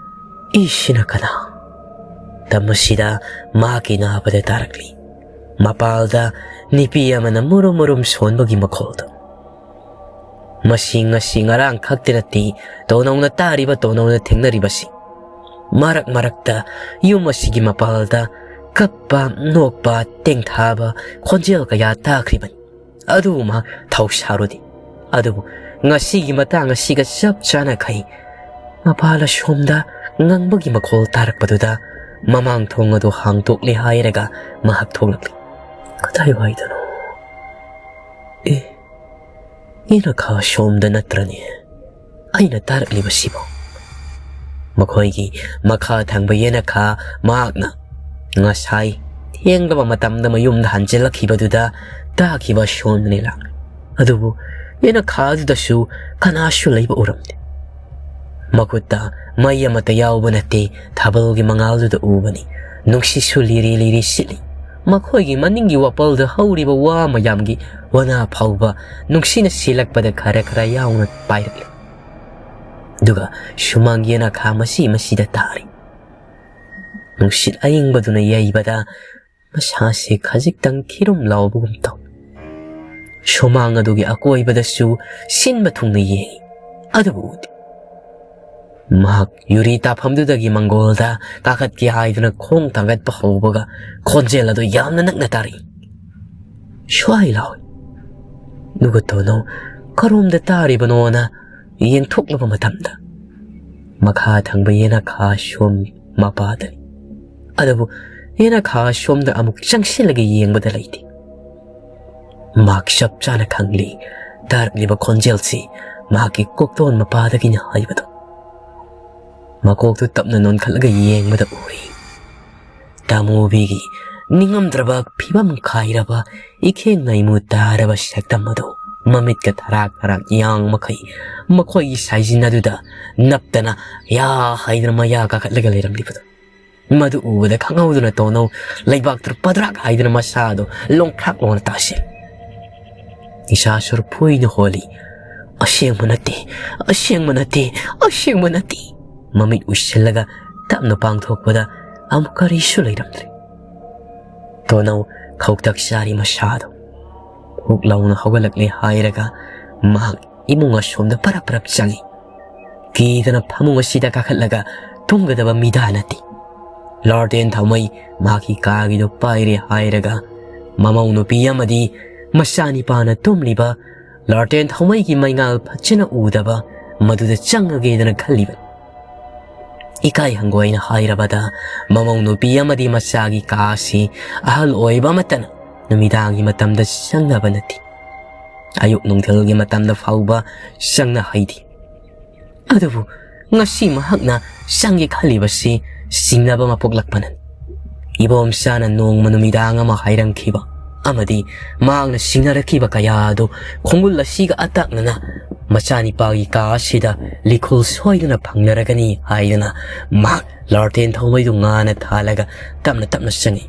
ꯏꯁꯤꯅ ꯀꯅꯥ? ꯇꯝ ꯑꯁꯤꯗ ꯃꯍꯥꯛꯀꯤ ꯅꯥꯕꯗ ꯇꯥꯔꯛꯂꯤ꯫ ꯃꯄꯥꯜꯗ ꯅꯨꯄꯤ ꯑꯃꯅ ꯃꯨꯔꯨꯝ ꯃꯨꯔꯨꯝ ꯁꯣꯟꯕꯒꯤ ꯃꯈꯣꯜꯗꯨ꯫ ꯃꯁꯤ ꯉꯁꯤ ꯉꯔꯥꯡ ꯈꯛꯇ ꯅꯠꯇꯦ ꯇꯣꯅꯧꯅ ꯇꯥꯔꯤꯕ, ꯇꯣꯅꯧꯅ ꯊꯦꯡꯅꯔꯤꯕꯁꯤ꯫ ꯃꯔꯛ ꯃꯔꯛꯇ ꯌꯨꯝ ꯑꯁꯤꯒꯤ ꯃꯄꯥꯜꯗ ꯀꯞꯄ, ꯅꯣꯛꯄ, ꯇꯦꯡꯊꯥꯕ ꯈꯣꯟꯖꯦꯜ ꯀꯌꯥ ꯇꯥꯈ꯭ꯔꯤꯕꯅꯤ꯫ ꯑꯗꯨꯕꯨ ꯃꯍꯥꯛ ꯊꯧꯁꯥꯔꯨꯗꯦ꯫ ꯑꯗꯨꯕꯨ ꯉꯁꯤꯒꯤ ꯃꯇꯥꯡ ꯑꯁꯤꯒ ꯆꯞ ꯆꯥꯅꯈꯩ ꯃꯄꯥꯜ ꯑꯁꯣꯝꯗ ꯉꯪꯕꯒꯤ ꯃꯈꯣꯜ ꯇꯥꯔꯛꯄꯗꯨꯗ ꯃꯃꯥꯡ ꯊꯣꯡ ꯑꯗꯨ ꯍꯥꯡꯗꯣꯛꯂꯦ ꯍꯥꯏꯔꯒ ꯃꯍꯥꯛ ꯊꯣꯛꯂꯛꯂꯤ꯫ ꯀꯗꯥꯏꯋꯥꯏꯗꯅꯣ? ꯑꯦ, ꯌꯦꯅꯈꯥ ꯁꯣꯝꯗ ꯅꯠꯇ꯭ꯔꯅꯦ ꯑꯩꯅ ꯇꯥꯔꯛꯂꯤꯕꯁꯤꯕꯣ? ꯃꯈꯣꯏꯒꯤ ꯃꯈꯥ ꯊꯪꯕ ꯌꯦꯅꯈꯥ ꯃꯍꯥꯛꯅ ꯉꯁꯥꯏ ꯊꯦꯡꯂꯕ ꯃꯇꯝꯗ ꯃꯌꯨꯝꯗ ꯍꯟꯖꯤꯜꯂꯛꯈꯤꯕꯗꯨꯗ ꯇꯥꯈꯤꯕ ꯁꯣꯝꯗꯅꯤ ꯂꯥꯛꯂꯤ꯫ ꯑꯗꯨꯕꯨ ꯌꯦꯅꯈꯥ ꯑꯗꯨꯗꯁꯨ ꯀꯅꯥꯁꯨ ꯂꯩꯕ ꯎꯔꯝꯗꯦ꯫ ꯃꯈꯨꯠꯇ ꯃꯩ ꯑꯃꯠꯇ ꯌꯥꯎꯕ ꯅꯠꯇꯦ, ꯊꯥꯕꯜꯒꯤ ꯃꯉꯥꯜꯗꯨꯗ ꯎꯕꯅꯤ꯫ ꯅꯨꯡꯁꯤꯠꯁꯨ ꯂꯤꯔꯤ ꯂꯤꯔꯤ ꯁꯤꯠꯂꯤ꯫ ꯃꯈꯣꯏꯒꯤ ꯃꯅꯤꯡꯒꯤ ꯋꯥꯄꯜꯗ ꯍꯧꯔꯤꯕ ꯋꯥ ꯃꯌꯥꯝꯒꯤ ꯋꯥꯅꯥ ꯐꯥꯎꯕ ꯅꯨꯡꯁꯤꯠꯅ ꯁꯤꯜꯂꯛꯄꯗ ꯈꯔ ꯈꯔ ꯌꯥꯎꯅ ꯄꯥꯏꯔꯛꯂꯤ꯫ ꯑꯗꯨꯒ ꯁꯨꯃꯥꯡ ꯌꯦꯅꯈꯥ ꯃꯁꯤ ꯃꯁꯤꯗ ꯇꯥꯔꯤ꯫ ꯅꯨꯡꯁꯤꯠ ꯑꯏꯪꯕꯗꯨꯅ ꯌꯩꯕꯗ ꯃꯁꯥꯁꯦ ꯈꯖꯤꯛꯇꯪ ꯈꯤꯔꯨꯝ ꯂꯥꯎꯕꯒꯨꯝ ꯇꯧꯏ꯫ ꯁꯨꯃꯥꯡ ꯑꯗꯨꯒꯤ ꯑꯀꯣꯏꯕꯗꯁꯨ ꯁꯤꯟꯕ ꯊꯨꯡꯅ ꯌꯦꯡꯏ, ꯑꯗꯨꯕꯨ ꯎꯗꯦ꯫ ꯃꯍꯥꯛ ꯌꯨꯔꯤ ꯇꯥꯐꯝꯗꯨꯗꯒꯤ ꯃꯪꯒꯣꯜꯗ ꯀꯥꯈꯠꯀꯦ ꯍꯥꯏꯗꯨꯅ ꯈꯣꯡ ꯊꯥꯡꯒꯠꯄ ꯍꯧꯕꯒ ꯈꯣꯟꯖꯦꯜ ꯑꯗꯨ ꯌꯥꯝꯅ ꯅꯛꯅ ꯇꯥꯔꯛꯏ꯫ ꯁ꯭ꯋꯥꯏ ꯂꯥꯎꯏ꯫ ꯑꯗꯨꯒ ꯇꯣꯅꯧ ꯀꯔꯣꯝꯗ ꯇꯥꯔꯤꯕꯅꯣꯅ ꯌꯦꯡꯊꯣꯛꯂꯨꯕ ꯃꯇꯝꯗ ꯃꯈꯥ ꯊꯪꯕ ꯌꯦꯅꯈꯥ ꯁꯣꯝ ꯃꯄꯥꯗꯅꯤ꯫ ꯑꯗꯨꯕꯨ ꯌꯦꯅꯈꯥ ꯁꯣꯝꯗ ꯑꯃꯨꯛ ꯆꯪꯁꯤꯜꯂꯒ ꯌꯦꯡꯕꯗ ꯂꯩꯇꯦ꯫ ꯃꯍꯥꯛ ꯆꯞ ꯆꯥꯅ ꯈꯪꯂꯤ ꯇꯥꯔꯛꯂꯤꯕ ꯈꯣꯟꯖꯦꯜꯁꯤ ꯃꯍꯥꯛꯀꯤ ꯀꯣꯛꯇꯣꯟ ꯃꯄꯥꯗꯒꯤꯅꯤ ꯍꯥꯏꯕꯗꯨ꯫ ꯃꯀꯣꯛꯇꯨ ꯇꯞꯅ ꯅꯣꯟꯈꯠꯂꯒ ꯌꯦꯡꯕꯗ ꯎꯔꯤ ꯇꯥꯃꯣꯕꯤꯒꯤ ꯅꯤꯡꯉꯝꯗ꯭ꯔꯕ ꯐꯤꯕꯝ ꯈꯥꯏꯔꯕ ꯏꯈꯦꯡ ꯂꯩꯃꯨ ꯇꯥꯔꯕ ꯁꯛꯇꯝ ꯑꯗꯨ꯫ ꯃꯃꯤꯠꯀ ꯊꯔꯥꯛ ꯊꯔꯥꯛ ꯌꯥꯡ ꯃꯈꯩ ꯃꯈꯣꯏꯒꯤ ꯁꯥꯏꯖꯤꯟ ꯑꯗꯨꯗ ꯅꯞꯇꯅ ꯌꯥ ꯍꯥꯏꯗꯅ ꯃꯌꯥ ꯀꯥꯈꯠꯂꯒ ꯂꯩꯔꯝꯂꯤꯕꯗꯨ꯫ ꯃꯗꯨ ꯎꯕꯗ ꯈꯪꯍꯧꯗꯅ ꯇꯣꯅꯧ ꯂꯩꯕꯥꯛꯇꯨꯗ ꯄꯗ꯭ꯔꯥꯛ ꯍꯥꯏꯗꯨꯅ ꯃꯁꯥꯗꯨ ꯂꯣꯡꯊ꯭ꯔꯥꯛ ꯂꯣꯡꯅ ꯇꯥꯁꯤꯜꯂꯤ꯫ ꯏꯁꯥ ꯁꯨꯔ ꯐꯣꯏꯅ ꯍꯣꯜꯂꯤ꯫ "ꯑꯁꯦꯡꯕ ꯅꯠꯇꯦ, ꯑꯁꯦꯡꯕ ꯅꯠꯇꯦ, ꯑꯁꯦꯡꯕ ꯅꯠꯇꯦ!" ꯃꯃꯤꯠ ꯎꯏꯁꯤꯜꯂꯒ ꯇꯞꯅ ꯄꯥꯡꯊꯣꯛꯄꯗ ꯑꯃꯨꯛ ꯀꯔꯤꯁꯨ ꯂꯩꯔꯝꯗ꯭ꯔꯦ꯫ ꯇꯣꯅꯧ ꯈꯧꯇꯛ ꯆꯥꯔꯤ ꯃꯁꯥꯗꯣ꯫ ꯍꯨꯛ ꯂꯥꯎꯅ ꯍꯧꯒꯠꯂꯛꯂꯦ ꯍꯥꯏꯔꯒ ꯃꯍꯥꯛ ꯏꯃꯨꯡ ꯑꯁꯣꯝꯗ ꯄꯔꯞ ꯄꯔꯞ ꯆꯪꯏ꯫ ꯀꯤꯗꯅ ꯐꯃꯨꯡ ꯑꯁꯤꯗ ꯀꯥꯈꯠꯂꯒ ꯇꯨꯝꯒꯗꯕ ꯃꯤꯗꯥ ꯅꯠꯇꯦ꯫ ꯂꯥꯔꯇꯦꯟ ꯊꯥꯎꯃꯩ ꯃꯍꯥꯛꯀꯤ ꯀꯥꯒꯤꯗꯣ ꯄꯥꯏꯔꯦ ꯍꯥꯏꯔꯒ ꯃꯃꯧ ꯅꯨꯄꯤ ꯑꯃꯗꯤ ꯃꯆꯥꯅꯤꯄꯥꯅ ꯇꯨꯝꯂꯤꯕ ꯂꯥꯔꯇꯦꯟ ꯊꯥꯎꯃꯩꯒꯤ ꯃꯩꯉꯥꯜ ꯐꯖꯅ ꯎꯗꯕ ꯃꯗꯨꯗ ꯆꯪꯉꯒꯦꯗꯅ ꯈꯜꯂꯤꯕꯅꯤ꯫ ꯏꯀꯥꯏ ꯍꯪꯒꯣꯏꯅ ꯍꯥꯏꯔꯕꯗ ꯃꯃꯧ ꯅꯨꯄꯤ ꯑꯃꯗꯤ ꯃꯆꯥꯒꯤ ꯀꯥ ꯑꯁꯤ ꯑꯍꯜ ꯑꯣꯏꯕ ꯑꯃꯠꯇꯅ ꯅꯨꯃꯤꯗꯥꯡꯒꯤ ꯃꯇꯝꯗ ꯆꯪꯅꯕ ꯅꯠꯇꯦ꯫ ꯑꯌꯨꯛ ꯅꯨꯡꯊꯤꯜꯒꯤ ꯃꯇꯝꯗ ꯐꯥꯎꯕ ꯆꯪꯅ ꯍꯩꯗꯦ꯫ ꯑꯗꯨꯕꯨ ꯉꯁꯤ ꯃꯍꯥꯛꯅ ꯆꯪꯒꯦ ꯈꯜꯂꯤꯕꯁꯤ ꯆꯤꯡꯅꯕ ꯑꯃ ꯄꯣꯛꯂꯛꯄꯅꯅꯤ꯫ ꯏꯕꯣꯝꯆꯥꯅ ꯅꯣꯡꯃ ꯅꯨꯃꯤꯗꯥꯡ ꯑꯃ ꯍꯥꯏꯔꯝꯈꯤꯕ ꯑꯃꯗꯤ ꯃꯍꯥꯛꯅ ꯆꯤꯡꯅꯔꯛꯈꯤꯕ ꯀꯌꯥ ꯑꯗꯨ ꯈꯣꯡꯒꯨꯜ ꯑꯁꯤꯒ ꯑꯇꯛꯅꯅ ꯃꯆꯥꯅꯤꯄꯥꯒꯤ ꯀꯥ ꯑꯁꯤꯗ ꯂꯤꯈꯨꯜ ꯁꯣꯏꯗꯅ ꯐꯪꯅꯔꯒꯅꯤ ꯍꯥꯏꯗꯨꯅ ꯃꯍꯥꯛ ꯂꯥꯔꯇꯦꯟ ꯊꯥꯎꯃꯩꯗꯨ ꯉꯥꯟꯅ ꯊꯥꯜꯂꯒ ꯇꯞꯅ ꯇꯞꯅ ꯆꯪꯉꯤ꯫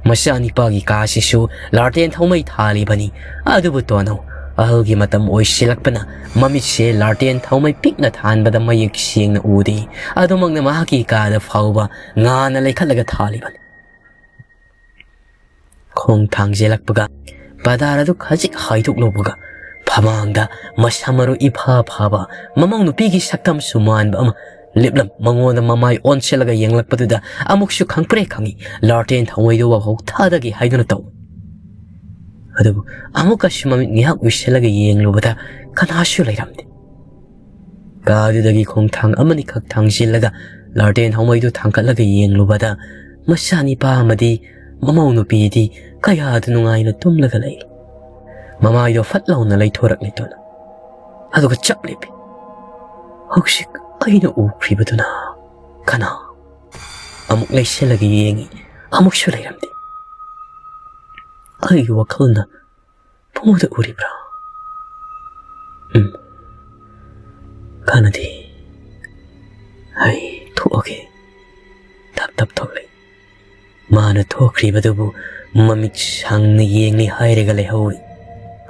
ꯃꯆꯥꯅꯤꯄꯥꯒꯤ ꯀꯥꯁꯤꯁꯨ ꯂꯥꯔꯇꯦꯟ ꯊꯥꯎꯃꯩ ꯊꯥꯜꯂꯤꯕꯅꯤ꯫ ꯑꯗꯨꯕꯨ ꯇꯣꯅꯧ, ꯑꯍꯜꯒꯤ ꯃꯇꯝ ꯑꯣꯏꯁꯤꯜꯂꯛꯄꯅ ꯃꯃꯤꯠꯁꯦ ꯂꯥꯔꯇꯦꯟ ꯊꯥꯎꯃꯩ ꯄꯤꯛꯅ ꯊꯥꯟꯕꯗ ꯃꯌꯦꯛ ꯁꯦꯡꯅ ꯎꯗꯦ꯫ ꯑꯗꯨꯃꯛꯅ ꯃꯍꯥꯛꯀꯤ ꯀꯥꯗ ꯐꯥꯎꯕ ꯉꯥꯟꯅ ꯂꯩꯈꯠꯂꯒ ꯊꯥꯜꯂꯤꯕꯅꯤ꯫ ꯈꯣꯡ ꯊꯥꯡꯖꯤꯜꯂꯛꯄꯒ ꯄꯗꯥꯔ ꯑꯗꯨ ꯈꯖꯤꯛ ꯍꯥꯏꯗꯣꯛꯂꯨꯕꯒ ꯐꯃꯥꯡꯗ ꯃꯁꯝ ꯃꯔꯨ ꯏꯐꯥ ꯐꯥꯕ ꯃꯃꯧ ꯅꯨꯄꯤꯒꯤ ꯁꯛꯇꯝꯁꯨ ꯃꯥꯟꯕ ꯑꯃ ꯂꯤꯞꯂꯝ ꯃꯉꯣꯟꯗ ꯃꯃꯥꯏ ꯑꯣꯟꯁꯤꯜꯂꯒ ꯌꯦꯡꯂꯛꯄꯗꯨꯗ ꯑꯃꯨꯛꯁꯨ ꯈꯪꯄ꯭ꯔꯦ ꯈꯪꯏ ꯂꯥꯔꯇꯦꯟ ꯊꯥꯎꯃꯩꯗꯨ ꯋꯥꯍꯧ ꯊꯥꯗꯒꯦ ꯍꯥꯏꯗꯨꯅ ꯇꯧ꯫ ꯑꯗꯨꯕꯨ ꯑꯃꯨꯛꯀꯁꯨ ꯃꯃꯤꯠ ꯉꯥꯏꯍꯥꯛ ꯎꯏꯁꯤꯜꯂꯒ ꯌꯦꯡꯂꯨꯕꯗ ꯀꯅꯥꯁꯨ ꯂꯩꯔꯝꯗꯦ꯫ ꯀꯥꯗꯨꯗꯒꯤ ꯈꯣꯡꯊꯥꯡ ꯑꯃꯅꯤꯈꯛ ꯊꯥꯡꯖꯤꯜꯂꯒ ꯂꯥꯔꯇꯦꯟ ꯊꯥꯎꯃꯩꯗꯨ ꯊꯥꯡꯒꯠꯂꯒ ꯌꯦꯡꯂꯨꯕꯗ ꯃꯆꯥꯅꯤꯄꯥ ꯑꯃꯗꯤ ꯃꯃꯧ ꯅꯨꯄꯤꯗꯤ ꯀꯌꯥꯗ ꯅꯨꯡꯉꯥꯏꯅ ꯇꯨꯝꯂꯒ ꯂꯩ꯫ ꯃꯃꯥꯏꯗꯣ ꯐꯠ ꯂꯥꯎꯅ ꯂꯩꯊꯣꯔꯛꯂꯦ ꯇꯣꯅꯧ꯫ ꯑꯗꯨꯒ ꯆꯞ ꯂꯦꯞꯄꯤ꯫ ꯍꯧꯖꯤꯛ ꯑꯩꯅ ꯎꯈ꯭ꯔꯤꯕꯗꯨꯅ ꯀꯅꯥ? ꯑꯃꯨꯛ ꯂꯩꯁꯤꯜꯂꯒ ꯌꯦꯡꯉꯤ, ꯑꯃꯨꯛꯁꯨ ꯂꯩꯔꯝꯗꯦ꯫ ꯑꯩꯒꯤ ꯋꯥꯈꯜꯅ ꯄꯨꯡꯗ ꯎꯔꯤꯕ꯭ꯔꯥ? ꯎꯝ, ꯀꯥꯟꯅꯗꯦ꯫ ꯑꯩ ꯊꯣꯛꯑꯒꯦ꯫ ꯇꯞ ꯇꯞ ꯊꯣꯛꯂꯛꯏ꯫ ꯃꯥꯅ ꯊꯣꯛꯈ꯭ꯔꯤꯕꯗꯨꯕꯨ ꯃꯃꯤꯠ ꯁꯥꯡꯅ ꯌꯦꯡꯂꯤ ꯍꯥꯏꯔꯒ ꯂꯩꯍꯧꯔꯤ꯫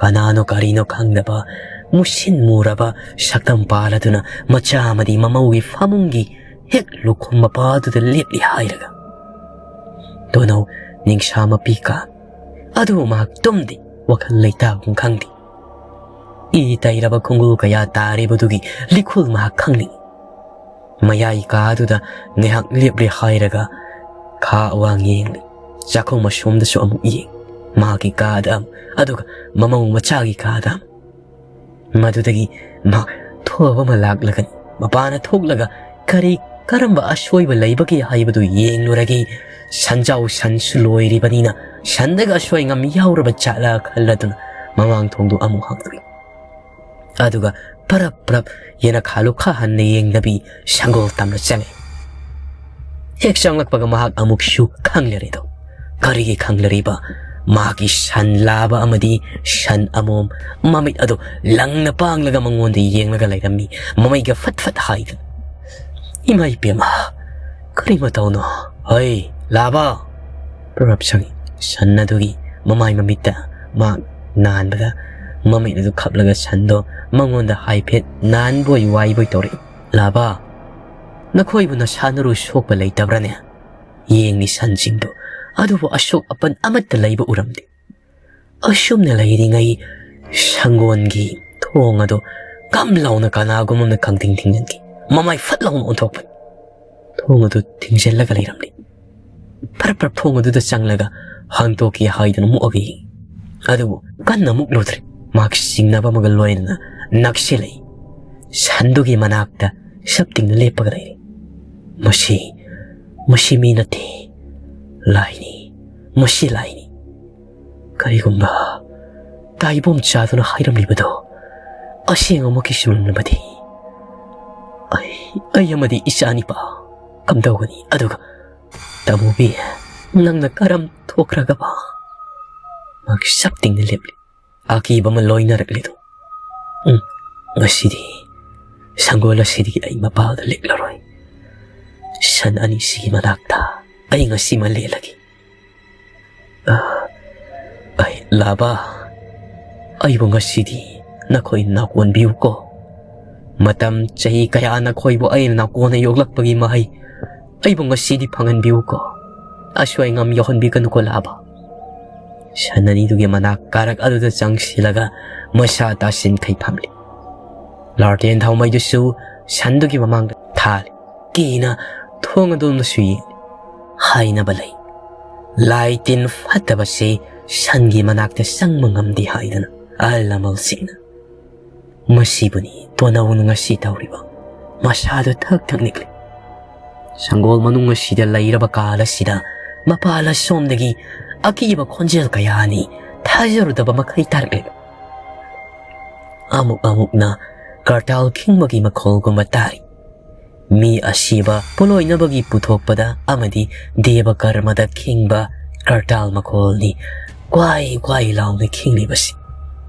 ꯀꯅꯥꯅꯣ ꯀꯔꯤꯅꯣ ꯈꯪꯗꯕ ꯃꯨꯁꯤꯟ ꯃꯨꯔꯕ ꯁꯛꯇꯝ ꯄꯥꯜꯂꯗꯨꯅ ꯃꯆꯥ ꯑꯃꯗꯤ ꯃꯃꯧꯒꯤ ꯐꯃꯨꯡꯒꯤ ꯍꯦꯛ ꯂꯨꯈꯨꯝ ꯃꯄꯥꯗꯨꯗ ꯂꯦꯞꯂꯤ ꯍꯥꯏꯔꯒ꯫ ꯇꯣꯅꯧ ꯅꯤꯡꯁꯥ ꯃꯄꯤ ꯀꯥ꯫ ꯑꯗꯨꯕꯨ ꯃꯍꯥꯛ ꯇꯨꯝꯗꯦ, ꯋꯥꯈꯜ ꯂꯩꯇꯥꯐꯝ ꯈꯪꯗꯦ꯫ ꯏ ꯇꯩꯔꯕ ꯈꯣꯡꯒꯨꯜ ꯀꯌꯥ ꯇꯥꯔꯤꯕꯗꯨꯒꯤ ꯂꯤꯈꯨꯜ ꯃꯍꯥꯛ ꯈꯪꯅꯤꯡꯏ꯫ ꯃꯌꯥꯏ ꯀꯥꯗꯨꯗ ꯉꯥꯏꯍꯥꯛ ꯂꯦꯞꯂꯦ ꯍꯥꯏꯔꯒ ꯈꯥ ꯑꯋꯥꯡ ꯌꯦꯡꯂꯤ꯫ ꯆꯥꯛꯈꯨꯝ ꯑꯁꯣꯝꯗꯁꯨ ꯑꯃꯨꯛ ꯌꯦꯡ꯫ ꯃꯍꯥꯛꯀꯤ ꯀꯥꯗ ꯑꯃ, ꯑꯗꯨꯒ ꯃꯃꯧ ꯃꯆꯥꯒꯤ ꯀꯥꯗ ꯑꯃ꯫ ꯃꯗꯨꯗꯒꯤ ꯃꯍꯥꯛ ꯊꯣꯛꯑꯕ ꯑꯃ ꯂꯥꯛꯂꯒꯅꯤ꯫ ꯃꯄꯥꯅ ꯊꯣꯛꯂꯒ ꯀꯔꯤ ꯀꯔꯝꯕ ꯑꯁꯣꯏꯕ ꯂꯩꯕꯒꯦ ꯍꯥꯏꯕꯗꯨ ꯌꯦꯡꯂꯨꯔꯒꯦ꯫ ꯁꯟꯖꯥꯎ ꯁꯟꯁꯨ ꯂꯣꯏꯔꯤꯕꯅꯤꯅ ꯁꯟꯗꯒ ꯑꯁꯣꯏ ꯑꯉꯥꯝ ꯌꯥꯎꯔꯕ ꯖꯥꯠꯂ ꯈꯜꯂꯗꯨꯅ ꯃꯃꯥꯡ ꯊꯣꯡꯗꯨ ꯑꯃꯨꯛ ꯍꯥꯡꯗꯣꯛꯏ꯫ ꯑꯗꯨꯒ ꯄꯔꯞ ꯄꯔꯞ ꯌꯦꯅꯈꯥ ꯂꯨꯈꯥ ꯍꯟꯅ ꯌꯦꯡꯗꯕꯤ ꯁꯪꯒꯣꯜ ꯇꯝꯅ ꯆꯪꯉꯤ꯫ ꯍꯦꯛ ꯆꯪꯂꯛꯄꯒ ꯃꯍꯥꯛ ꯑꯃꯨꯛꯁꯨ ꯈꯪꯂꯔꯦꯗꯣ꯫ ꯀꯔꯤꯒꯤ ꯈꯪꯂꯔꯤꯕ? ꯃꯍꯥꯛꯀꯤ ꯁꯟ ꯂꯥꯕ ꯑꯃꯗꯤ ꯁꯟ ꯑꯃꯣꯝ ꯃꯃꯤꯠ ꯑꯗꯨ ꯂꯪꯅ ꯄꯥꯡꯂꯒ ꯃꯉꯣꯟꯗ ꯌꯦꯡꯂꯒ ꯂꯩꯔꯝꯃꯤ, ꯃꯃꯩꯒ ꯐꯠ ꯐꯠ ꯍꯥꯏꯗꯅ꯫ "ꯏꯃꯥ ꯏꯄꯦꯝꯃ, ꯀꯔꯤ ꯃꯇꯧꯅꯣ? ꯍꯩ, ꯂꯥꯕ!" ꯄ꯭ꯔꯞ ꯁꯪꯉꯤ꯫ ꯁꯟ ꯑꯗꯨꯒꯤ ꯃꯃꯥꯏ ꯃꯃꯤꯠꯇ ꯃꯍꯥꯛ ꯅꯥꯟꯕꯗ, ꯃꯃꯤꯠ ꯑꯗꯨ ꯈꯞꯂꯒ ꯁꯟꯗꯣ ꯃꯉꯣꯟꯗ ꯍꯥꯏꯐꯦꯠ ꯅꯥꯟꯕꯣꯏ ꯋꯥꯏꯕꯣꯏ ꯇꯧꯔꯛꯏ꯫ "ꯂꯥꯕ, ꯅꯈꯣꯏꯕꯨ ꯅꯁꯥ ꯅꯔꯨ ꯁꯣꯛꯄ ꯂꯩꯇꯕ꯭ꯔꯅꯦ?" ꯌꯦꯡꯂꯤ ꯁꯟꯁꯤꯡꯗꯨ꯫ ꯑꯗꯨꯕꯨ ꯑꯁꯣꯛ ꯑꯄꯟ ꯑꯃꯠꯇ ꯂꯩꯕ ꯎꯔꯝꯗꯦ꯫ ꯑꯁꯨꯝꯅ ꯂꯩꯔꯤꯉꯩ ꯁꯪꯒꯣꯜꯒꯤ ꯊꯣꯡ ꯑꯗꯨ ꯀꯝ ꯂꯥꯎꯅ ꯀꯅꯥꯒꯨꯝ ꯑꯃꯅ ꯈꯪꯊꯤꯡ ꯊꯤꯡꯖꯤꯟꯈꯤ꯫ ꯃꯃꯥꯏ ꯐꯠ ꯂꯥꯎꯅ ꯑꯣꯟꯊꯣꯛꯄꯅꯤ꯫ ꯊꯣꯡ ꯑꯗꯨ ꯊꯤꯡꯖꯤꯜꯂꯒ ꯂꯩꯔꯝꯂꯤ꯫ ꯐꯔ ꯐꯔ ꯊꯣꯡ ꯑꯗꯨꯗ ꯆꯪꯂꯒ ꯍꯥꯡꯗꯣꯛꯀꯦ ꯍꯥꯏꯗꯨꯅ ꯃꯨꯛꯑꯒ ꯌꯦꯡꯉꯤ꯫ ꯑꯗꯨꯕꯨ ꯀꯟꯅ ꯃꯨꯛꯂꯨꯗ꯭ꯔꯦ꯫ ꯃꯍꯥꯛ ꯆꯤꯡꯅꯕ ꯑꯃꯒ ꯂꯣꯏꯅꯅ ꯅꯛꯁꯤꯜꯂꯛꯏ꯫ ꯁꯟꯗꯨꯒꯤ ꯃꯅꯥꯛꯇ ꯁꯞ ꯇꯤꯡꯅ ꯂꯦꯞꯄꯒ ꯂꯩꯔꯤ꯫ "ꯃꯁꯤ, ꯃꯁꯤ ꯃꯤ ꯅꯠꯇꯦ, ꯂꯥꯏꯅꯤ꯫ ꯃꯁꯤ ꯂꯥꯏꯅꯤ꯫ ꯀꯔꯤꯒꯨꯝꯕ ꯇꯥꯏꯕꯣꯝ ꯆꯥꯗꯨꯅ ꯍꯥꯏꯔꯝꯂꯤꯕꯗꯣ ꯑꯁꯦꯡꯕꯃꯛꯀꯤ ꯆꯨꯝꯂꯝꯂꯕꯗꯤ, ꯑꯩ, ꯑꯩ ꯑꯃꯗꯤ ꯏꯆꯥꯅꯤꯄꯥ ꯀꯝꯗꯧꯒꯅꯤ? ꯑꯗꯨꯒ ꯇꯥꯃꯣꯕꯤ, ꯅꯪꯅ ꯀꯔꯝ ꯊꯣꯛꯈ꯭ꯔꯒꯕ?" ꯃꯍꯥꯛ ꯁꯞ ꯇꯤꯡꯅ ꯂꯦꯞꯂꯤ꯫ ꯑꯀꯤꯕ ꯑꯃ ꯂꯣꯏꯅꯔꯛꯂꯤꯗꯨ꯫ "ꯎꯝ, ꯉꯁꯤꯗꯤ ꯁꯪꯒꯣꯜ ꯑꯁꯤꯗꯒꯤ ꯑꯩ ꯃꯄꯥꯗ ꯂꯦꯛꯂꯔꯣꯏ꯫ ꯁꯟ ꯑꯅꯤꯁꯤꯒꯤ ꯃꯅꯥꯛꯇ ꯑꯩ ꯉꯁꯤꯃ ꯂꯦꯜꯂꯒꯦ꯫ ꯑ, ꯑꯩ, ꯂꯥꯕ, ꯑꯩꯕꯨ ꯉꯁꯤꯗꯤ ꯅꯈꯣꯏ ꯅꯥꯀꯣꯟꯕꯤꯌꯨꯀꯣ꯫ ꯃꯇꯝ ꯆꯍꯤ ꯀꯌꯥ ꯅꯈꯣꯏꯕꯨ ꯑꯩꯅ ꯅꯥꯀꯣꯟꯅ ꯌꯣꯛꯂꯛꯄꯒꯤ ꯃꯍꯩ ꯑꯩꯕꯨ ꯉꯁꯤꯗꯤ ꯐꯪꯍꯟꯕꯤꯌꯨꯀꯣ꯫ ꯑꯁꯣꯏ ꯑꯉꯥꯝ ꯌꯥꯎꯍꯟꯕꯤꯒꯅꯨꯀꯣ, ꯂꯥꯕ꯫" ꯁꯟ ꯑꯅꯤꯗꯨꯒꯤ ꯃꯅꯥꯛ ꯀꯥꯔꯛ ꯑꯗꯨꯗ ꯆꯪꯁꯤꯜꯂꯒ ꯃꯁꯥ ꯇꯥꯁꯤꯟꯈꯩ ꯐꯝꯂꯤ꯫ ꯂꯥꯔꯇꯦꯟ ꯊꯥꯎꯃꯩꯗꯨꯁꯨ ꯁꯟꯗꯨꯒꯤ ꯃꯃꯥꯡꯗ ꯊꯥꯜꯂꯤ꯫ ꯀꯤꯅ ꯊꯣꯡ ꯑꯗꯣꯝꯗꯁꯨ ꯌꯦꯡꯂꯤ꯫ ꯍꯥꯏꯅꯕ ꯂꯩ, ꯂꯥꯏ ꯇꯤꯟ ꯐꯠꯇꯕꯁꯤ ꯁꯟꯒꯤ ꯃꯅꯥꯛꯇ ꯆꯪꯕ ꯉꯝꯗꯦ ꯍꯥꯏꯗꯅ ꯑꯍꯜ ꯂꯃꯟꯁꯤꯡꯅ꯫ ꯃꯁꯤꯕꯨꯅꯤ ꯇꯣꯅꯧꯅ ꯉꯁꯤ ꯇꯧꯔꯤꯕ꯫ ꯃꯁꯥꯗꯨ ꯊꯛ ꯊꯛ ꯅꯤꯛꯂꯤ꯫ ꯁꯪꯒꯣꯜ ꯃꯅꯨꯡ ꯑꯁꯤꯗ ꯂꯩꯔꯕ ꯀꯥꯜ ꯑꯁꯤꯗ ꯃꯄꯥꯜ ꯑꯁꯣꯝꯗꯒꯤ ꯑꯀꯤꯕ ꯈꯣꯟꯖꯦꯜ ꯀꯌꯥꯅꯤ ꯊꯥꯖꯔꯨꯗꯕ ꯃꯈꯩ ꯇꯥꯔꯛꯂꯦ꯫ ꯑꯃꯨꯛ ꯑꯃꯨꯛꯅ ꯀꯔꯇꯥꯜ ꯈꯤꯡꯕꯒꯤ ꯃꯈꯣꯜꯒꯨꯝꯕ ꯇꯥꯔꯤ꯫ ꯃꯤ ꯑꯁꯤꯕ ꯄꯣꯠꯂꯣꯏꯅꯕꯒꯤ ꯄꯨꯊꯣꯛꯄꯗ ꯑꯃꯗꯤ ꯗꯦꯕ ꯀꯔꯃꯗ ꯈꯤꯡꯕ ꯀꯔꯇꯥꯜ ꯃꯈꯣꯜꯅꯤ ꯒ꯭ꯋꯥꯏ ꯒ꯭ꯋꯥꯏ ꯂꯥꯎꯅ ꯈꯤꯡꯂꯤꯕꯁꯤ꯫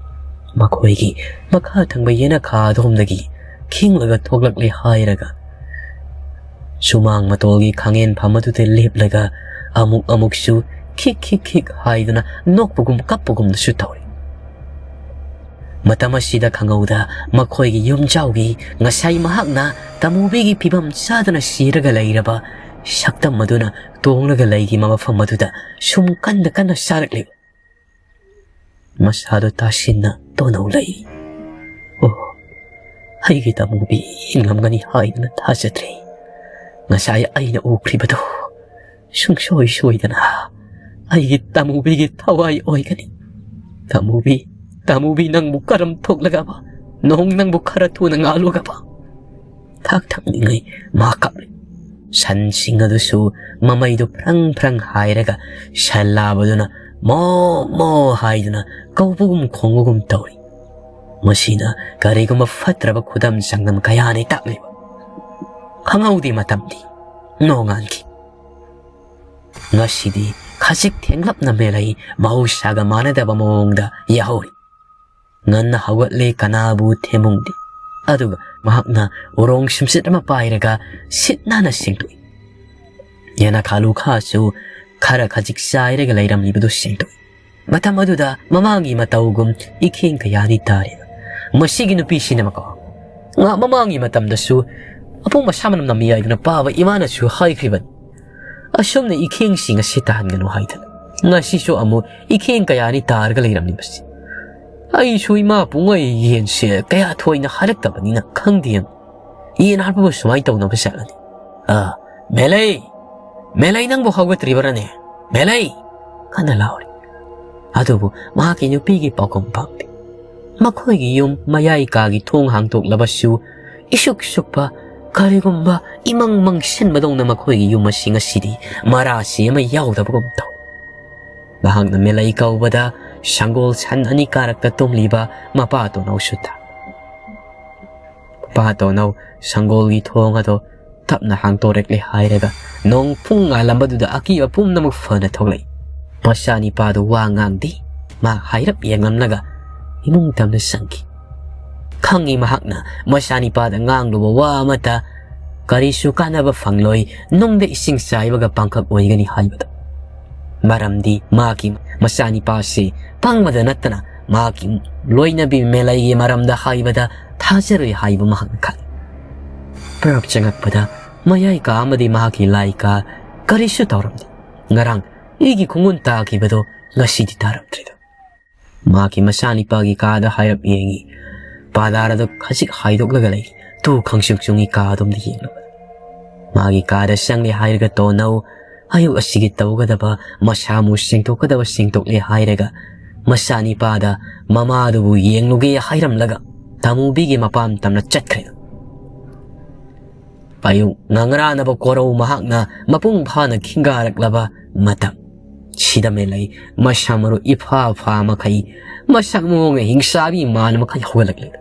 ꯃꯈꯣꯏꯒꯤ ꯃꯈꯥ ꯊꯪꯕ ꯌꯦꯅꯈꯥ ꯑꯗꯣꯝꯗꯒꯤ ꯈꯤꯡꯂꯒ ꯊꯣꯛꯂꯛꯂꯦ ꯍꯥꯏꯔꯒ ꯁꯨꯃꯥꯡ ꯃꯇꯣꯜꯒꯤ ꯈꯥꯡꯉꯦꯟꯐꯝ ꯑꯗꯨꯗ ꯂꯦꯞꯂꯒ ꯑꯃꯨꯛ ꯑꯃꯨꯛꯁꯨ ꯈꯤꯛ ꯈꯤꯛ ꯈꯤꯛ ꯍꯥꯏꯗꯨꯅ ꯅꯣꯛꯄꯒꯨꯝ ꯀꯞꯄꯒꯨꯝꯅꯁꯨ ꯇꯧꯔꯤ꯫ ꯃꯇꯝ ꯑꯁꯤꯗ ꯈꯪꯍꯧꯗ ꯃꯈꯣꯏꯒꯤ ꯌꯨꯝꯖꯥꯎꯒꯤ ꯉꯁꯥꯏ ꯃꯍꯥꯛꯅ ꯇꯃꯨꯕꯤꯒꯤ ꯐꯤꯕꯝ ꯆꯥꯗꯅ ꯁꯤꯔꯒ ꯂꯩꯔꯕ ꯁꯛꯇꯝ ꯑꯗꯨꯅ ꯇꯣꯡꯂꯒ ꯂꯩꯔꯤꯕ ꯃꯐꯝ ꯑꯗꯨꯗ ꯁꯨꯝ ꯀꯟꯅ ꯀꯟꯅ ꯁꯥꯔꯛꯂꯤ꯫ ꯃꯁꯥꯗꯣ ꯇꯥꯁꯤꯟꯅ ꯇꯣꯅꯧ ꯂꯩ꯫ ꯑꯣ, ꯑꯩꯒꯤ ꯇꯃꯨꯕꯤ ꯍꯤꯡꯂꯝꯒꯅꯤ ꯍꯥꯏꯗꯨꯅ ꯊꯥꯖꯗ꯭ꯔꯦ꯫ ꯉꯁꯥꯏ ꯑꯩꯅ ꯎꯈ꯭ꯔꯤꯕꯗꯣ ꯁꯨꯡꯁꯣꯏ ꯁꯣꯏꯗꯅ ꯑꯩꯒꯤ ꯇꯃꯨꯕꯤꯒꯤ ꯊꯋꯥꯏ ꯑꯣꯏꯒꯅꯤ꯫ ꯇꯃꯨꯕꯤ, ꯇꯃꯨꯕꯤ ꯅꯪꯕꯨ ꯀꯔꯝ ꯊꯣꯛꯂꯒꯕ? ꯅꯣꯡ ꯅꯪꯕꯨ ꯈꯔ ꯊꯨꯅ ꯉꯥꯜꯂꯨꯒꯕ? ꯊꯥꯛ ꯊꯛꯅꯤꯡꯉꯩ ꯃꯥ ꯀꯞꯂꯤ꯫ ꯁꯟꯁꯤꯡ ꯑꯗꯨꯁꯨ ꯃꯃꯩꯗꯨ ꯐ꯭ꯔꯪ ꯐ꯭ꯔꯪ ꯍꯥꯏꯔꯒ ꯁꯟ ꯂꯥꯕꯗꯨꯅ ꯃꯣ ꯃꯣ ꯍꯥꯏꯗꯨꯅ ꯀꯧꯕꯒꯨꯝ ꯈꯣꯡꯕꯒꯨꯝ ꯇꯧꯔꯤ꯫ ꯃꯁꯤꯅ ꯀꯔꯤꯒꯨꯝꯕ ꯐꯠꯇ꯭ꯔꯕ ꯈꯨꯗꯝ ꯆꯥꯡꯗꯝ ꯀꯌꯥꯅꯤ ꯇꯥꯛꯂꯤꯕ꯫ ꯈꯪꯍꯧꯗꯦ ꯃꯇꯝꯗꯤ ꯅꯣꯡꯉꯥꯟꯈꯤ꯫ ꯉꯁꯤꯗꯤ ꯈꯖꯤꯛ ꯊꯦꯡꯂꯞꯅ ꯃꯦꯂꯩ ꯃꯍꯧꯁꯥꯒ ꯃꯥꯟꯅꯗꯕ ꯃꯑꯣꯡꯗ ꯌꯥꯍꯧꯔꯤ꯫ ꯉꯟꯅ ꯍꯧꯒꯠꯂꯦ ꯀꯅꯥꯕꯨ ꯊꯦꯝꯃꯨꯡꯗꯦ꯫ ꯑꯗꯨꯒ ꯃꯍꯥꯛꯅ ꯎꯔꯣꯡ ꯁꯨꯝꯆꯤꯠ ꯑꯃ ꯄꯥꯏꯔꯒ ꯁꯤꯠ ꯅꯥꯟꯅ ꯁꯦꯡꯗꯣꯛꯏ꯫ ꯌꯦꯅꯈꯥ ꯂꯨꯈꯥꯁꯨ ꯈꯔ ꯈꯖꯤꯛ ꯆꯥꯏꯔꯒ ꯂꯩꯔꯝꯂꯤꯕꯗꯨ ꯁꯦꯡꯗꯣꯛꯏ꯫ ꯃꯇꯝ ꯑꯗꯨꯗ ꯃꯃꯥꯡꯒꯤ ꯃꯇꯧꯒꯨꯝ ꯏꯈꯦꯡ ꯀꯌꯥꯅꯤ ꯇꯥꯔꯦ꯫ ꯃꯁꯤꯒꯤ ꯅꯨꯄꯤꯁꯤꯅ ꯃꯀꯣ ꯉꯥ ꯃꯃꯥꯡꯒꯤ ꯃꯇꯝꯗꯁꯨ ꯑꯄꯣꯝꯕ ꯁꯥ ꯃꯅꯝ ꯅꯝꯃꯤ ꯍꯥꯏꯗꯨꯅ ꯄꯥꯕ ꯏꯃꯥꯅꯁꯨ ꯍꯥꯏꯈ꯭ꯔꯤꯕꯅꯤ꯫ ꯑꯁꯨꯝꯅ ꯏꯈꯦꯡꯁꯤꯡ ꯑꯁꯤ ꯇꯥꯍꯟꯒꯅꯨ ꯍꯥꯏꯗꯅ꯫ ꯉꯁꯤꯁꯨ ꯑꯃꯨꯛ ꯏꯈꯦꯡ ꯀꯌꯥꯅꯤ ꯇꯥꯔꯒ ꯂꯩꯔꯝꯂꯤꯕꯁꯤ꯫ ꯑꯩꯁꯨ ꯏꯃꯥ ꯄꯨꯡꯉꯩ ꯌꯦꯟꯁꯦ ꯀꯌꯥ ꯊꯣꯏꯅ ꯍꯥꯏꯔꯛꯇꯕꯅꯤꯅ ꯈꯪꯗꯦ꯫ ꯌꯦꯟ ꯍꯥꯠꯄꯕꯨ ꯁꯨꯃꯥꯏꯅ ꯇꯧꯅꯕ ꯆꯠꯂꯅꯤ꯫ ꯑꯥ, ꯃꯦꯂꯩ! ꯃꯦꯂꯩ ꯅꯪꯕꯨ ꯍꯧꯒꯠꯇ꯭ꯔꯤꯕꯔꯅꯦ? ꯃꯦꯂꯩ! ꯀꯟꯅ ꯂꯥꯎꯔꯤ꯫ ꯑꯗꯨꯕꯨ ꯃꯍꯥꯛꯀꯤ ꯅꯨꯄꯤꯒꯤ ꯄꯥꯎꯈꯨꯝ ꯐꯪꯗꯦ꯫ ꯃꯈꯣꯏꯒꯤ ꯌꯨꯝ ꯃꯌꯥꯏ ꯀꯥꯒꯤ ꯊꯣꯡ ꯍꯥꯡꯗꯣꯛꯂꯕꯁꯨ ꯏꯁꯨꯛ ꯁꯨꯛꯄ ꯀꯔꯤꯒꯨꯝꯕ ꯏꯃꯪ ꯃꯪꯁꯤꯟꯕꯗꯧꯅ ꯃꯈꯣꯏꯒꯤ ꯌꯨꯝ ꯑꯁꯤ ꯉꯁꯤꯗꯤ ꯃꯔꯥꯁꯤ ꯑꯃ ꯌꯥꯎꯗꯕꯒꯨꯝ ꯇꯧ꯫ ꯃꯍꯥꯛꯅ ꯃꯦꯂꯩ ꯀꯧꯕꯗ ꯁꯪꯒꯣꯜ ꯁꯟ ꯑꯅꯤ ꯀꯥꯔꯛꯇ ꯇꯨꯝꯂꯤꯕ ꯃꯄꯥ ꯇꯣꯅꯧꯁꯨ ꯇꯥ꯫ ꯃꯄꯥ ꯇꯣꯅꯧ ꯁꯪꯒꯣꯜꯒꯤ ꯊꯣꯡ ꯑꯗꯣ ꯇꯞꯅ ꯍꯥꯡꯗꯣꯔꯛꯂꯦ ꯍꯥꯏꯔꯒ ꯅꯣꯡ ꯄꯨꯡ ꯉꯥꯜꯂꯝꯕꯗꯨꯗ ꯑꯀꯤꯕ ꯄꯨꯝꯅꯃꯛ ꯐꯅ ꯊꯣꯛꯂꯛꯏ꯫ ꯃꯆꯥꯅꯤꯄꯥꯗꯨ ꯋꯥ ꯉꯥꯡꯗꯦ꯫ ꯃꯥ ꯍꯥꯏꯔꯞ ꯌꯦꯡꯂꯝꯂꯒ ꯏꯃꯨꯡ ꯇꯝꯅ ꯆꯪꯈꯤ꯫ ꯈꯪꯉꯤ ꯃꯍꯥꯛꯅ ꯃꯆꯥꯅꯤꯄꯥꯗ ꯉꯥꯡꯂꯨꯕ ꯋꯥ ꯑꯃꯠꯇ ꯀꯔꯤꯁꯨ ꯀꯥꯟꯅꯕ ꯐꯪꯂꯣꯏ, ꯅꯨꯡꯗ ꯏꯁꯤꯡ ꯆꯥꯏꯕꯒ ꯄꯥꯡꯈꯛ ꯑꯣꯏꯒꯅꯤ ꯍꯥꯏꯕꯗꯣ꯫ ꯃꯔꯝꯗꯤ ꯃꯥꯒꯤ ꯃꯆꯥꯅꯤꯄꯥꯁꯤ ꯄꯪꯕꯗ ꯅꯠꯇꯅ ꯃꯍꯥꯛꯀꯤ ꯂꯣꯏꯅꯕꯤ ꯃꯦꯂꯩꯒꯤ ꯃꯔꯝꯗ ꯍꯥꯏꯕꯗ ꯊꯥꯖꯔꯣꯏ ꯍꯥꯏꯕ ꯃꯍꯥꯛꯅ ꯈꯪꯏ꯫ ꯄ꯭ꯔꯞ ꯆꯪꯉꯛꯄꯗ ꯃꯌꯥꯏ ꯀꯥ ꯑꯃꯗꯤ ꯃꯍꯥꯛꯀꯤ ꯂꯥꯏ ꯀꯥ ꯀꯔꯤꯁꯨ ꯇꯧꯔꯝꯗꯦ꯫ ꯉꯔꯥꯡ ꯑꯩꯒꯤ ꯈꯣꯡꯒꯨꯟ ꯇꯥꯈꯤꯕꯗꯣ ꯉꯁꯤꯗꯤ ꯇꯥꯔꯝꯗ꯭ꯔꯦꯗ꯫ ꯃꯍꯥꯛꯀꯤ ꯃꯆꯥꯅꯤꯄꯥꯒꯤ ꯀꯥꯗ ꯍꯥꯏꯔꯞ ꯌꯦꯡꯉꯤ꯫ ꯄꯥꯗꯥꯔ ꯑꯗꯨ ꯈꯖꯤꯛ ꯍꯥꯏꯗꯣꯛꯂꯒ ꯂꯩ꯫ ꯇꯨ ꯈꯪꯁꯨꯛ ꯆꯨꯡꯉꯤ ꯀꯥ ꯑꯗꯣꯝꯗ ꯌꯦꯡꯂꯨꯕꯗ꯫ ꯃꯥꯒꯤ ꯀꯥꯗ ꯆꯪꯂꯦ ꯍꯥꯏꯔꯒ ꯇꯣꯟꯅꯧ ꯑꯌꯨꯛ ꯑꯁꯤꯒꯤ ꯇꯧꯒꯗꯕ ꯃꯁꯥ ꯃꯎ ꯁꯦꯡꯗꯣꯛꯀꯗꯕ ꯁꯦꯡꯗꯣꯛꯂꯦ ꯍꯥꯏꯔꯒ ꯃꯆꯥꯅꯤꯄꯥꯗ ꯃꯃꯥꯗꯨꯕꯨ ꯌꯦꯡꯂꯨꯒꯦ ꯍꯥꯏꯔꯝꯂꯒ ꯇꯥꯃꯨꯕꯤꯒꯤ ꯃꯄꯥꯝ ꯇꯝꯅ ꯆꯠꯈ꯭ꯔꯦ꯫ ꯑꯌꯨꯛ ꯉꯪꯔꯥꯅꯕ ꯀꯣꯔꯧ ꯃꯍꯥꯛꯅ ꯃꯄꯨꯡ ꯐꯥꯅ ꯈꯤꯡꯒꯥꯔꯛꯂꯕ ꯃꯇꯝ ꯁꯤꯗ ꯃꯦꯂꯩ ꯃꯁꯥ ꯃꯔꯨ ꯏꯐꯥ ꯐꯥ ꯃꯈꯩ, ꯃꯁꯛ ꯃꯑꯣꯡ ꯍꯤꯡꯁꯥꯕꯤ ꯃꯥꯟ ꯃꯈꯩ ꯍꯧꯒꯠꯂꯛꯂꯦ꯫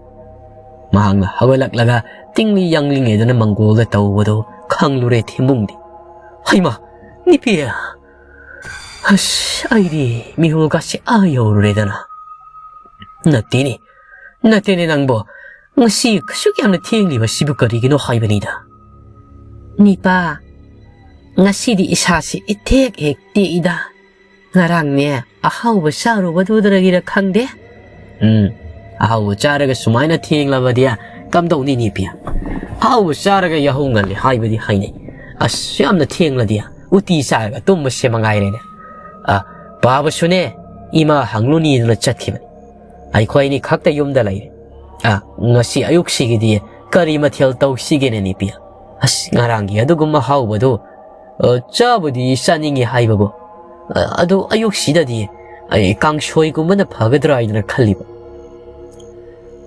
ꯃꯍꯥꯛꯅ ꯍꯧꯒꯠꯂꯛꯂꯒ ꯇꯤꯡꯂꯤ ꯌꯥꯡꯂꯤꯉꯩꯗꯅ ꯃꯪꯒꯣꯜꯗ ꯇꯧꯕꯗꯣ ꯈꯪꯂꯨꯔꯦ ꯊꯦꯝꯕꯨꯡꯗꯤ꯫ "ꯍꯩꯃꯥ, ꯅꯨꯄꯤ! ꯑꯁ, ꯑꯩꯗꯤ ꯃꯤꯍꯨꯜꯒꯁꯦ ꯑꯥ ꯌꯧꯔꯨꯔꯦꯗꯅ꯫ ꯅꯠꯇꯦꯅꯦ, ꯅꯠꯇꯦꯅꯦ ꯅꯪꯕꯣ꯫ ꯉꯁꯤ ꯀꯩꯁꯨꯛ ꯌꯥꯝꯅ ꯊꯦꯡꯂꯤꯕꯁꯤꯕꯨ ꯀꯔꯤꯒꯤꯅꯣ ꯍꯥꯏꯕꯅꯤꯗ?" "ꯅꯤꯄꯥ, ꯉꯁꯤꯗꯤ ꯏꯁꯥꯁꯤ ꯏꯊꯦꯛ ꯍꯦꯛ ꯇꯦꯛꯏꯗ꯫ ꯉꯔꯥꯡꯅꯦ ꯑꯍꯥꯎꯕ ꯆꯥꯔꯨꯕꯗꯨꯗꯒꯤꯔ ꯈꯪꯗꯦ꯫ ꯎꯝ, ꯑꯍꯥꯎꯕ ꯆꯥꯔꯒ ꯁꯨꯃꯥꯏꯅ ꯊꯦꯡꯂꯕꯗꯤ ꯀꯝꯗꯧꯅꯤ ꯅꯤꯄꯤ? ꯑꯍꯥꯎꯕ ꯆꯥꯔꯒ ꯌꯥꯍꯧ ꯉꯜꯂꯤ ꯍꯥꯏꯕꯗꯤ ꯍꯥꯏꯅꯩ꯫ ꯑꯁ, ꯌꯥꯝꯅ ꯊꯦꯡꯂꯗꯤ ꯎꯇꯤ ꯆꯥꯔꯒ ꯇꯨꯝꯕꯁꯦ ꯃꯉꯥꯏꯔꯦꯅꯦ꯫ ꯑ, ꯄꯥꯕꯁꯨꯅꯦ, ꯏꯃꯥ ꯍꯪꯂꯨꯅꯤꯗꯅ ꯆꯠꯈꯤꯕꯅꯤ꯫ ꯑꯩꯈꯣꯏ ꯑꯅꯤ ꯈꯛꯇ ꯌꯨꯝꯗ ꯂꯩꯔꯦ꯫ ꯑ, ꯉꯁꯤ ꯑꯌꯨꯛꯁꯤꯒꯤꯗꯤ ꯀꯔꯤ ꯃꯊꯦꯜ ꯇꯧꯁꯤꯒꯦꯅꯦ ꯅꯤꯄꯤ? ꯑꯁ, ꯉꯔꯥꯡꯒꯤ ꯑꯗꯨꯒꯨꯝꯕ ꯍꯥꯎꯕꯗꯨ, ꯑ, ꯆꯥꯕꯨꯗꯤ ꯆꯥꯅꯤꯡꯉꯤ ꯍꯥꯏꯕꯕꯨ, ꯑ, ꯑꯗꯨ ꯑꯌꯨꯛꯁꯤꯗꯗꯤ ꯑꯩ ꯀꯥꯡꯁꯣꯏꯒꯨꯝꯕꯅ ꯐꯒꯗ꯭ꯔꯥ ꯍꯥꯏꯗꯅ ꯈꯜꯂꯤꯕ꯫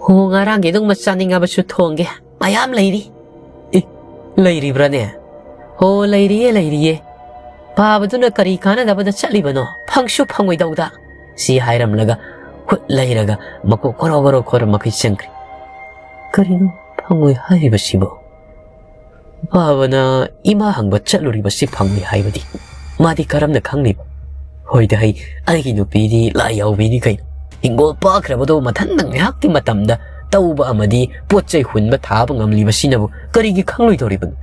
ꯍꯣ, ꯉꯔꯥꯡꯒꯤ ꯑꯗꯨꯒꯨꯝꯕ ꯆꯥꯅꯤꯡꯉꯕꯁꯨ ꯊꯣꯡꯒꯦ꯫ ꯃꯌꯥꯝ ꯂꯩꯔꯤ꯫ ꯑꯦ, ꯂꯩꯔꯤꯕ꯭ꯔꯥꯅꯦ? ꯍꯣ, ꯂꯩꯔꯤꯌꯦ, ꯂꯩꯔꯤꯌꯦ꯫ ꯄꯥꯕꯗꯨꯅ ꯀꯔꯤ ꯀꯥꯟꯅꯗꯕꯗ ꯆꯠꯂꯤꯕꯅꯣ? ꯐꯪꯁꯨ ꯐꯪꯉꯣꯏꯗꯧꯗ꯫ ꯁꯤ ꯍꯥꯏꯔꯝꯂꯒ ꯍꯨꯠ ꯂꯩꯔꯒ ꯃꯀꯣꯛ ꯈꯣꯔꯣ ꯈꯣꯔꯣ ꯈꯣꯔ ꯃꯈꯩ ꯆꯪꯈ꯭ꯔꯦ꯫ ꯀꯔꯤꯅꯣ ꯐꯪꯉꯣꯏ ꯍꯥꯏꯔꯤꯕꯁꯤꯕꯣ? ꯄꯥꯕꯅ ꯏꯃꯥ ꯍꯪꯕ ꯆꯠꯂꯨꯔꯤꯕꯁꯤ ꯐꯪꯉꯣꯏ ꯍꯥꯏꯕꯗꯤ ꯃꯥꯗꯤ ꯀꯔꯝꯅ ꯈꯪꯂꯤꯕ? ꯍꯣꯏꯗ ꯍꯩ, ꯑꯩꯒꯤ ꯅꯨꯄꯤꯗꯤ ꯂꯥꯏ ꯌꯥꯎꯕꯤꯅꯤ ꯀꯩꯅꯣ꯫ ꯍꯤꯡꯒꯣꯜ ꯄꯥꯛꯈ꯭ꯔꯕꯗꯣ ꯃꯊꯟꯇ ꯉꯥꯏꯍꯥꯛꯀꯤ ꯃꯇꯝꯗ ꯇꯧꯕ ꯑꯃꯗꯤ ꯄꯣꯠ ꯆꯩ ꯍꯨꯟꯕ ꯊꯥꯕ ꯉꯝꯂꯤꯕꯁꯤꯅꯕꯨ ꯀꯔꯤꯒꯤ ꯈꯪꯂꯣꯏꯗꯧꯔꯤꯕꯅꯣ?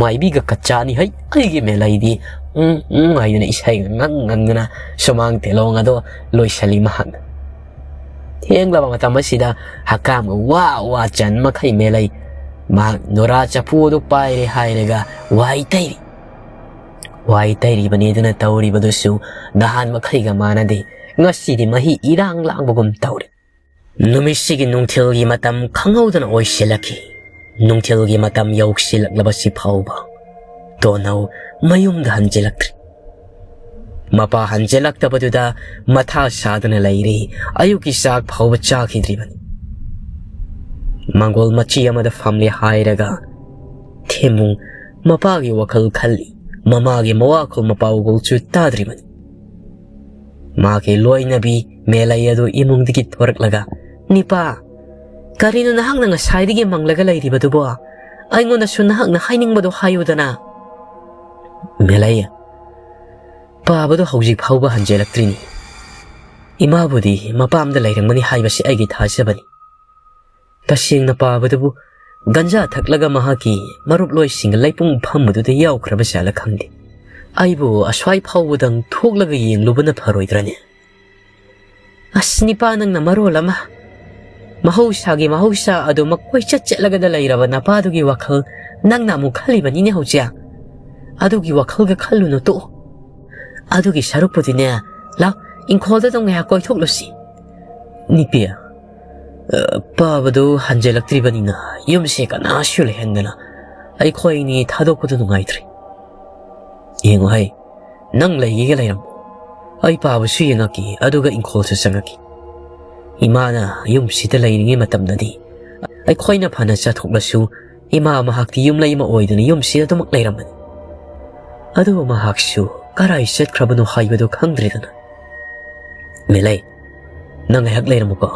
ꯃꯥꯏꯕꯤꯒ ꯀꯆꯥꯅꯤ ꯍꯩ, ꯑꯩꯒꯤ ꯃꯦꯂꯩꯗꯤ ꯎꯝ ꯎꯝ ꯍꯥꯏꯗꯨꯅ ꯏꯁꯩꯒ ꯉꯪ ꯉꯪꯗꯅ ꯁꯨꯃꯥꯡ ꯇꯦꯂꯣꯡ ꯑꯗꯣ ꯂꯣꯏꯁꯤꯜꯂꯤ ꯃꯍꯥꯛꯅ꯫ ꯊꯦꯡꯂꯕ ꯃꯇꯝ ꯑꯁꯤꯗ ꯍꯛꯀꯥꯝꯒ ꯋꯥ ꯋꯥ ꯆꯟ ꯃꯈꯩ ꯃꯦꯂꯩ꯫ ꯃꯍꯥꯛ ꯅꯨꯔꯥ ꯆꯐꯨ ꯑꯗꯨ ꯄꯥꯏꯔꯦ ꯍꯥꯏꯔꯒ ꯋꯥꯏ ꯇꯩꯔꯤ꯫ ꯋꯥꯏ ꯇꯩꯔꯤꯕꯅꯤ ꯑꯗꯨꯅ ꯇꯧꯔꯤꯕꯗꯨꯁꯨ ꯅꯍꯥꯟ ꯃꯈꯩꯒ ꯃꯥꯟꯅꯗꯦ꯫ ꯉꯁꯤꯗꯤ ꯃꯍꯤ ꯏꯔꯥꯡ ꯂꯥꯡꯕꯒꯨꯝ ꯇꯧꯔꯦ꯫ ꯅꯨꯃꯤꯠꯁꯤꯒꯤ ꯅꯨꯡꯊꯤꯜꯒꯤ ꯃꯇꯝ ꯈꯪꯍꯧꯗꯅ ꯑꯣꯏꯁꯤꯜꯂꯛꯈꯤ꯫ ꯅꯨꯡꯊꯤꯜꯒꯤ ꯃꯇꯝ ꯌꯧꯁꯤꯜꯂꯛꯂꯕꯁꯤ ꯐꯥꯎꯕ ꯇꯣꯅꯧ ꯃꯌꯨꯝꯗ ꯍꯟꯖꯤꯜꯂꯛꯇ꯭ꯔꯤ꯫ ꯃꯄꯥ ꯍꯟꯖꯤꯜꯂꯛꯇꯕꯗꯨꯗ ꯃꯊꯥ ꯁꯥꯗꯨꯅ ꯂꯩꯔꯤ꯫ ꯑꯌꯨꯛꯀꯤ ꯆꯥꯛ ꯐꯥꯎꯕ ꯆꯥꯈꯤꯗ꯭ꯔꯤꯕꯅꯤ꯫ ꯃꯪꯒꯣꯜ ꯃꯆꯤ ꯑꯃꯗ ꯐꯝꯂꯦ ꯍꯥꯏꯔꯒ ꯊꯦꯝꯃꯨ ꯃꯄꯥꯒꯤ ꯋꯥꯈꯜ ꯈꯜꯂꯤ꯫ ꯃꯃꯥꯒꯤ ꯃꯋꯥꯈꯣꯜ ꯃꯄꯥꯎꯒꯣꯜꯁꯨ ꯇꯥꯗ꯭ꯔꯤꯕꯅꯤ꯫ ꯃꯥꯒꯤ ꯂꯣꯏꯅꯕꯤ ꯃꯦꯂꯩ ꯑꯗꯨ ꯏꯃꯨꯡꯗꯒꯤ ꯊꯣꯔꯛꯂꯒ, "ꯅꯤꯄꯥ, ꯀꯔꯤꯅꯣ ꯅꯍꯥꯛꯅ ꯉꯁꯥꯏꯗꯒꯤ ꯃꯪꯂꯒ ꯂꯩꯔꯤꯕꯗꯨꯕꯣ? ꯑꯩꯉꯣꯟꯗꯁꯨ ꯅꯍꯥꯛꯅ ꯍꯥꯏꯅꯤꯡꯕꯗꯣ ꯍꯥꯏꯌꯨꯗꯅ꯫" ꯃꯦꯂꯩ, ꯄꯥꯕꯗꯣ ꯍꯧꯖꯤꯛ ꯐꯥꯎꯕ ꯍꯟꯖꯤꯜꯂꯛꯇ꯭ꯔꯤꯅꯤ꯫ ꯏꯃꯥꯕꯨꯗꯤ ꯃꯄꯥꯝꯗ ꯂꯩꯔꯝꯒꯅꯤ ꯍꯥꯏꯕꯁꯤ ꯑꯩꯒꯤ ꯊꯥꯖꯕꯅꯤ꯫ ꯇꯁꯦꯡꯅ ꯄꯥꯕꯗꯨꯕꯨ ꯒꯟꯖꯥ ꯊꯛꯂꯒ ꯃꯍꯥꯛꯀꯤ ꯃꯔꯨꯞꯂꯣꯏꯁꯤꯡꯒ ꯂꯩꯄꯨꯡ ꯐꯝꯕꯗꯨꯗ ꯌꯥꯎꯈ꯭ꯔꯕ ꯖꯥꯠꯂ ꯈꯪꯗꯦ꯫ ꯑꯩꯕꯨ ꯑꯁ꯭ꯋꯥꯏ ꯐꯥꯎꯕꯗꯪ ꯊꯣꯛꯂꯒ ꯌꯦꯡꯂꯨꯕꯅ ꯐꯔꯣꯏꯗ꯭ꯔꯅꯦ? ꯑꯁ, ꯅꯤꯄꯥ, ꯅꯪꯅ ꯃꯔꯣꯜ ꯑꯃ꯫ ꯃꯍꯧꯁꯥꯒꯤ ꯃꯍꯧꯁꯥ ꯑꯗꯨꯃꯛ ꯀꯣꯏꯆꯠ ꯆꯠꯂꯒꯗ ꯂꯩꯔꯕ ꯅꯄꯥꯗꯨꯒꯤ ꯋꯥꯈꯜ ꯅꯪꯅ ꯑꯃꯨꯛ ꯈꯜꯂꯤꯕꯅꯤꯅꯦ ꯍꯧꯖꯤꯛ꯫ ꯑꯗꯨꯒꯤ ꯋꯥꯈꯜꯒ ꯈꯜꯂꯨꯅꯨ, ꯇꯣꯛꯑꯣ꯫ ꯑꯗꯨꯒꯤ ꯁꯔꯨꯛꯄꯨꯗꯤꯅꯦ, ꯂꯥꯎ, ꯏꯪꯈꯣꯜꯗ ꯑꯗꯨꯝ ꯉꯥꯏꯍꯥꯛ ꯀꯣꯏꯊꯣꯛꯂꯨꯁꯤ꯫ ꯅꯤꯄꯤ, ꯑ, ꯄꯥꯕꯗꯨ ꯍꯟꯖꯤꯜꯂꯛꯇ꯭ꯔꯤꯕꯅꯤꯅ ꯌꯨꯝꯁꯦ ꯀꯅꯥꯁꯨ ꯂꯩꯍꯟꯗꯅ ꯑꯩꯈꯣꯏꯅꯤ ꯊꯥꯗꯣꯛꯄꯗꯨ ꯅꯨꯡꯉꯥꯏꯇ꯭ꯔꯦ꯫ ꯌꯦꯡꯉꯨ ꯍꯩ, ꯅꯪ ꯂꯩꯒꯦꯒ ꯂꯩꯔꯝꯃꯣ꯫ ꯑꯩ ꯄꯥꯕꯁꯨ ꯌꯦꯡꯉꯛꯀꯦ, ꯑꯗꯨꯒ ꯏꯪꯈꯣꯜꯁꯨ ꯆꯪꯉꯛꯀꯦ꯫ ꯏꯃꯥꯅ ꯌꯨꯝꯁꯤꯗ ꯂꯩꯔꯤꯉꯩ ꯃꯇꯝꯗꯗꯤ ꯑꯩꯈꯣꯏꯅ ꯐꯅ ꯆꯠꯊꯣꯛꯂꯁꯨ ꯏꯃꯥ ꯃꯍꯥꯛꯇꯤ ꯌꯨꯝꯂꯩ ꯑꯃ ꯑꯣꯏꯗꯨꯅ ꯌꯨꯝꯁꯤꯗ ꯑꯗꯨꯃꯛ ꯂꯩꯔꯝꯕꯅꯤ꯫ ꯑꯗꯨꯕꯨ ꯃꯍꯥꯛꯁꯨ ꯀꯔꯥꯏ ꯆꯠꯈ꯭ꯔꯕꯅꯣ ꯍꯥꯏꯕꯗꯨ ꯈꯪꯗ꯭ꯔꯦꯗꯅ꯫ "ꯃꯦꯂꯩ, ꯅꯪ ꯉꯥꯏꯍꯥꯛ ꯂꯩꯔꯝꯃꯨꯀꯣ,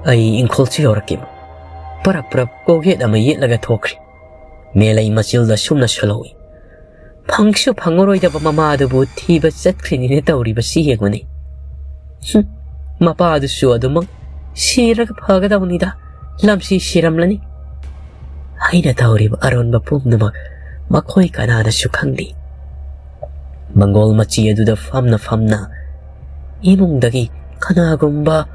ꯑꯩ ꯏꯪꯈꯣꯜꯁꯨ ꯌꯧꯔꯛꯀꯦ꯫" ꯄꯔꯞ ꯄꯔꯞ ꯀꯣꯛꯌꯦꯠ ꯑꯃ ꯌꯦꯠꯂꯒ ꯊꯣꯛꯈ꯭ꯔꯦ꯫ ꯃꯦꯂꯩ ꯃꯆꯤꯜꯗ ꯁꯨꯝꯅ ꯁꯣꯜꯍꯧꯏ꯫ ꯐꯪꯁꯨ ꯐꯪꯉꯔꯣꯏꯗꯕ ꯃꯃꯥꯗꯨꯕꯨ ꯊꯤꯕ ꯆꯠꯈ꯭ꯔꯤꯅꯤꯅꯦ ꯇꯧꯔꯤꯕꯁꯤ ꯌꯦꯡꯉꯨꯅꯦ꯫ ꯍꯨꯝ, ꯃꯄꯥꯗꯨꯁꯨ ꯑꯗꯨꯃꯛ ꯁꯤꯔꯒ ꯐꯒꯗꯧꯅꯤꯗ, ꯂꯝꯁꯤ ꯁꯤꯔꯝꯂꯅꯤ ꯍꯥꯏꯅ ꯇꯧꯔꯤꯕ ꯑꯔꯣꯟꯕ ꯄꯨꯝꯅꯃꯛ ꯃꯈꯣꯏ ꯀꯅꯥꯅꯁꯨ ꯈꯪꯗꯦ꯫ ꯃꯪꯒꯣꯜ ꯃꯆꯤ ꯑꯗꯨꯗ ꯐꯝꯅ ꯐꯝꯅ ꯏꯃꯨꯡꯗꯒꯤ ꯀꯅꯥꯒꯨꯝꯕ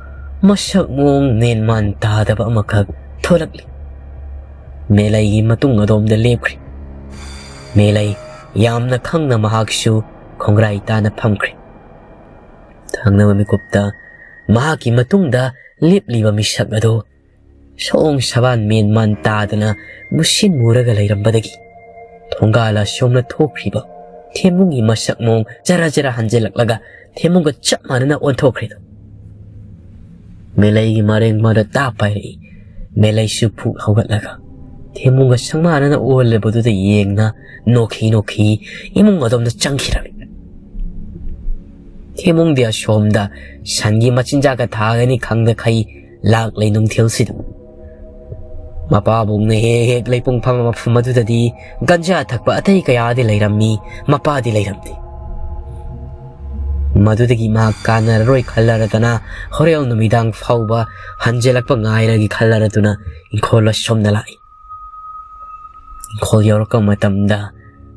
ꯃꯁꯛ ꯃꯑꯣꯡ ꯃꯦꯟꯃꯥꯟ ꯇꯥꯗꯕ ꯑꯃꯈꯛ ꯊꯣꯛꯂꯛꯂꯤ꯫ ꯃꯦꯂꯩꯒꯤ ꯃꯇꯨꯡ ꯑꯗꯣꯝꯗ ꯂꯦꯞꯈ꯭ꯔꯦ꯫ ꯃꯦꯂꯩ ꯌꯥꯝꯅ ꯈꯪꯅ ꯃꯍꯥꯛꯁꯨ ꯈꯣꯡꯒ꯭ꯔꯥꯏ ꯇꯥꯅ ꯐꯝꯈ꯭ꯔꯦ꯫ ꯊꯪꯅꯕ ꯃꯤꯀꯨꯞꯇ ꯃꯍꯥꯛꯀꯤ ꯃꯇꯨꯡꯗ ꯂꯦꯞꯂꯤꯕ ꯃꯤꯁꯛ ꯑꯗꯨ ꯁꯑꯣꯡ ꯁꯕꯥꯟ ꯃꯦꯟ ꯃꯥꯟ ꯇꯥꯗꯅ ꯃꯨꯁꯤꯟ ꯃꯨꯔꯒ ꯂꯩꯔꯝꯕꯗꯒꯤ ꯊꯣꯡꯒꯥꯜ ꯑꯁꯣꯝꯅ ꯊꯣꯛꯈ꯭ꯔꯤꯕ ꯊꯦꯝꯃꯨꯡꯒꯤ ꯃꯁꯛ ꯃꯑꯣꯡ ꯖꯔ ꯖꯔ ꯍꯟꯖꯤꯜꯂꯛꯂꯒ ꯊꯦꯝꯃꯨꯡꯒ ꯆꯞ ꯃꯥꯟꯅꯅ ꯑꯣꯟꯊꯣꯛꯈ꯭ꯔꯤꯗꯣ꯫ ꯃꯦꯂꯩꯒꯤ ꯃꯔꯦꯡ ꯃꯔ ꯇꯥ ꯄꯥꯏꯔꯛꯏ꯫ ꯃꯦꯂꯩꯁꯨ ꯐꯨꯛ ꯍꯧꯒꯠꯂꯒ ꯊꯦꯝꯃꯨꯡꯒ ꯁꯪꯃꯥꯟꯅꯅ ꯑꯣꯜꯂꯕꯗꯨꯗ ꯌꯦꯡꯅ ꯅꯣꯛꯈꯤ ꯅꯣꯛꯈꯤ ꯏꯃꯨꯡ ꯑꯗꯣꯝꯗ ꯆꯪꯈꯤꯔꯝꯃꯤ꯫ ꯊꯦꯝꯃꯨꯡꯗꯤ ꯑꯁꯣꯝꯗ ꯁꯟꯒꯤ ꯃꯆꯤꯟꯖꯥꯛꯀ ꯊꯥꯒꯅꯤ ꯈꯪꯗꯈꯩ ꯂꯥꯛꯂꯦ ꯅꯨꯡꯊꯤꯜꯁꯤꯗ꯫ ꯃꯄꯥꯕꯨꯡꯅ ꯍꯦꯛ ꯍꯦꯛ ꯂꯩꯄꯨꯡ ꯐꯝꯕ ꯃꯐꯝ ꯑꯗꯨꯗꯗꯤ ꯒꯟꯖꯥ ꯊꯛꯄ ꯑꯇꯩ ꯀꯌꯥꯗꯤ ꯂꯩꯔꯝꯃꯤ, ꯃꯄꯥꯗꯤ ꯂꯩꯔꯝꯗꯦ꯫ ꯃꯗꯨꯗꯒꯤ ꯃꯍꯥꯛ ꯀꯥꯟꯅꯔꯔꯣꯏ ꯈꯜꯂꯔꯗꯅ ꯍꯣꯔꯦꯟ ꯅꯨꯃꯤꯗꯥꯡ ꯐꯥꯎꯕ ꯍꯟꯖꯤꯜꯂꯛꯄ ꯉꯥꯏꯔꯒꯦ ꯈꯜꯂꯔꯗꯨꯅ ꯏꯪꯈꯣꯜ ꯑꯁꯣꯝꯗ ꯂꯥꯛꯏ꯫ ꯏꯪꯈꯣꯜ ꯌꯧꯔꯛꯄ ꯃꯇꯝꯗ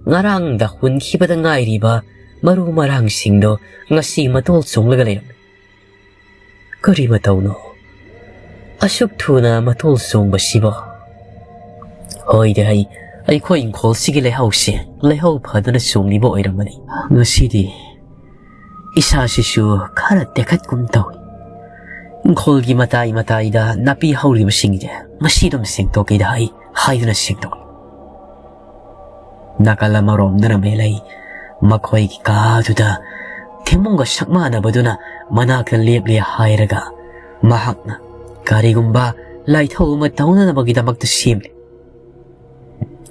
ꯉꯔꯥꯡꯗ ꯍꯨꯟꯈꯤꯕꯗ ꯉꯥꯏꯔꯤꯕ ꯃꯔꯨ ꯃꯔꯥꯡꯁꯤꯡꯗꯣ ꯉꯁꯤ ꯃꯇꯣꯜ ꯆꯣꯡꯂꯒ ꯂꯩꯔꯝꯃꯤ꯫ ꯀꯔꯤ ꯃꯇꯧꯅꯣ ꯑꯁꯨꯛ ꯊꯨꯅ ꯃꯇꯣꯜ ꯆꯣꯡꯕꯁꯤꯕꯣ? ꯍꯣꯏꯗ, ꯑꯩ, ꯑꯩꯈꯣꯏ ꯏꯪꯈꯣꯜꯁꯤꯒꯤ ꯂꯩꯍꯥꯎꯁꯦ ꯂꯩꯍꯥꯎ ꯐꯗꯨꯅ ꯆꯣꯡꯂꯤꯕ ꯑꯣꯏꯔꯝꯃꯅꯤ꯫ ꯉꯁꯤꯗꯤ ꯏꯁꯥꯁꯤꯁꯨ ꯈꯔ ꯇꯦꯛꯈꯠꯀꯨꯝ ꯇꯧꯏ꯫ ꯏꯪꯈꯣꯜꯒꯤ ꯃꯇꯥꯏ ꯃꯇꯥꯏꯗ ꯅꯥꯄꯤ ꯍꯧꯔꯤꯕꯁꯤꯡꯁꯦ ꯃꯁꯤ ꯑꯗꯨꯝ ꯁꯦꯡꯗꯣꯛꯀꯦꯗ ꯑꯩ ꯍꯥꯏꯗꯨꯅ ꯁꯦꯡꯗꯣꯛꯏ꯫ ꯅꯥꯀꯜ ꯑꯃꯔꯣꯝꯗꯅ ꯃꯦꯂꯩ ꯃꯈꯣꯏꯒꯤ ꯀꯥꯗꯨꯗ ꯊꯦꯝꯃꯨꯡꯒ ꯁꯛ ꯃꯥꯟꯅꯕꯗꯨꯅ ꯃꯅꯥꯛꯇ ꯂꯦꯞꯂꯦ ꯍꯥꯏꯔꯒ ꯃꯍꯥꯛꯅ ꯀꯔꯤꯒꯨꯝꯕ ꯂꯥꯏꯊꯧ ꯑꯃ ꯇꯧꯅꯅꯕꯒꯤꯗꯃꯛꯇ ꯁꯦꯝꯂꯤ꯫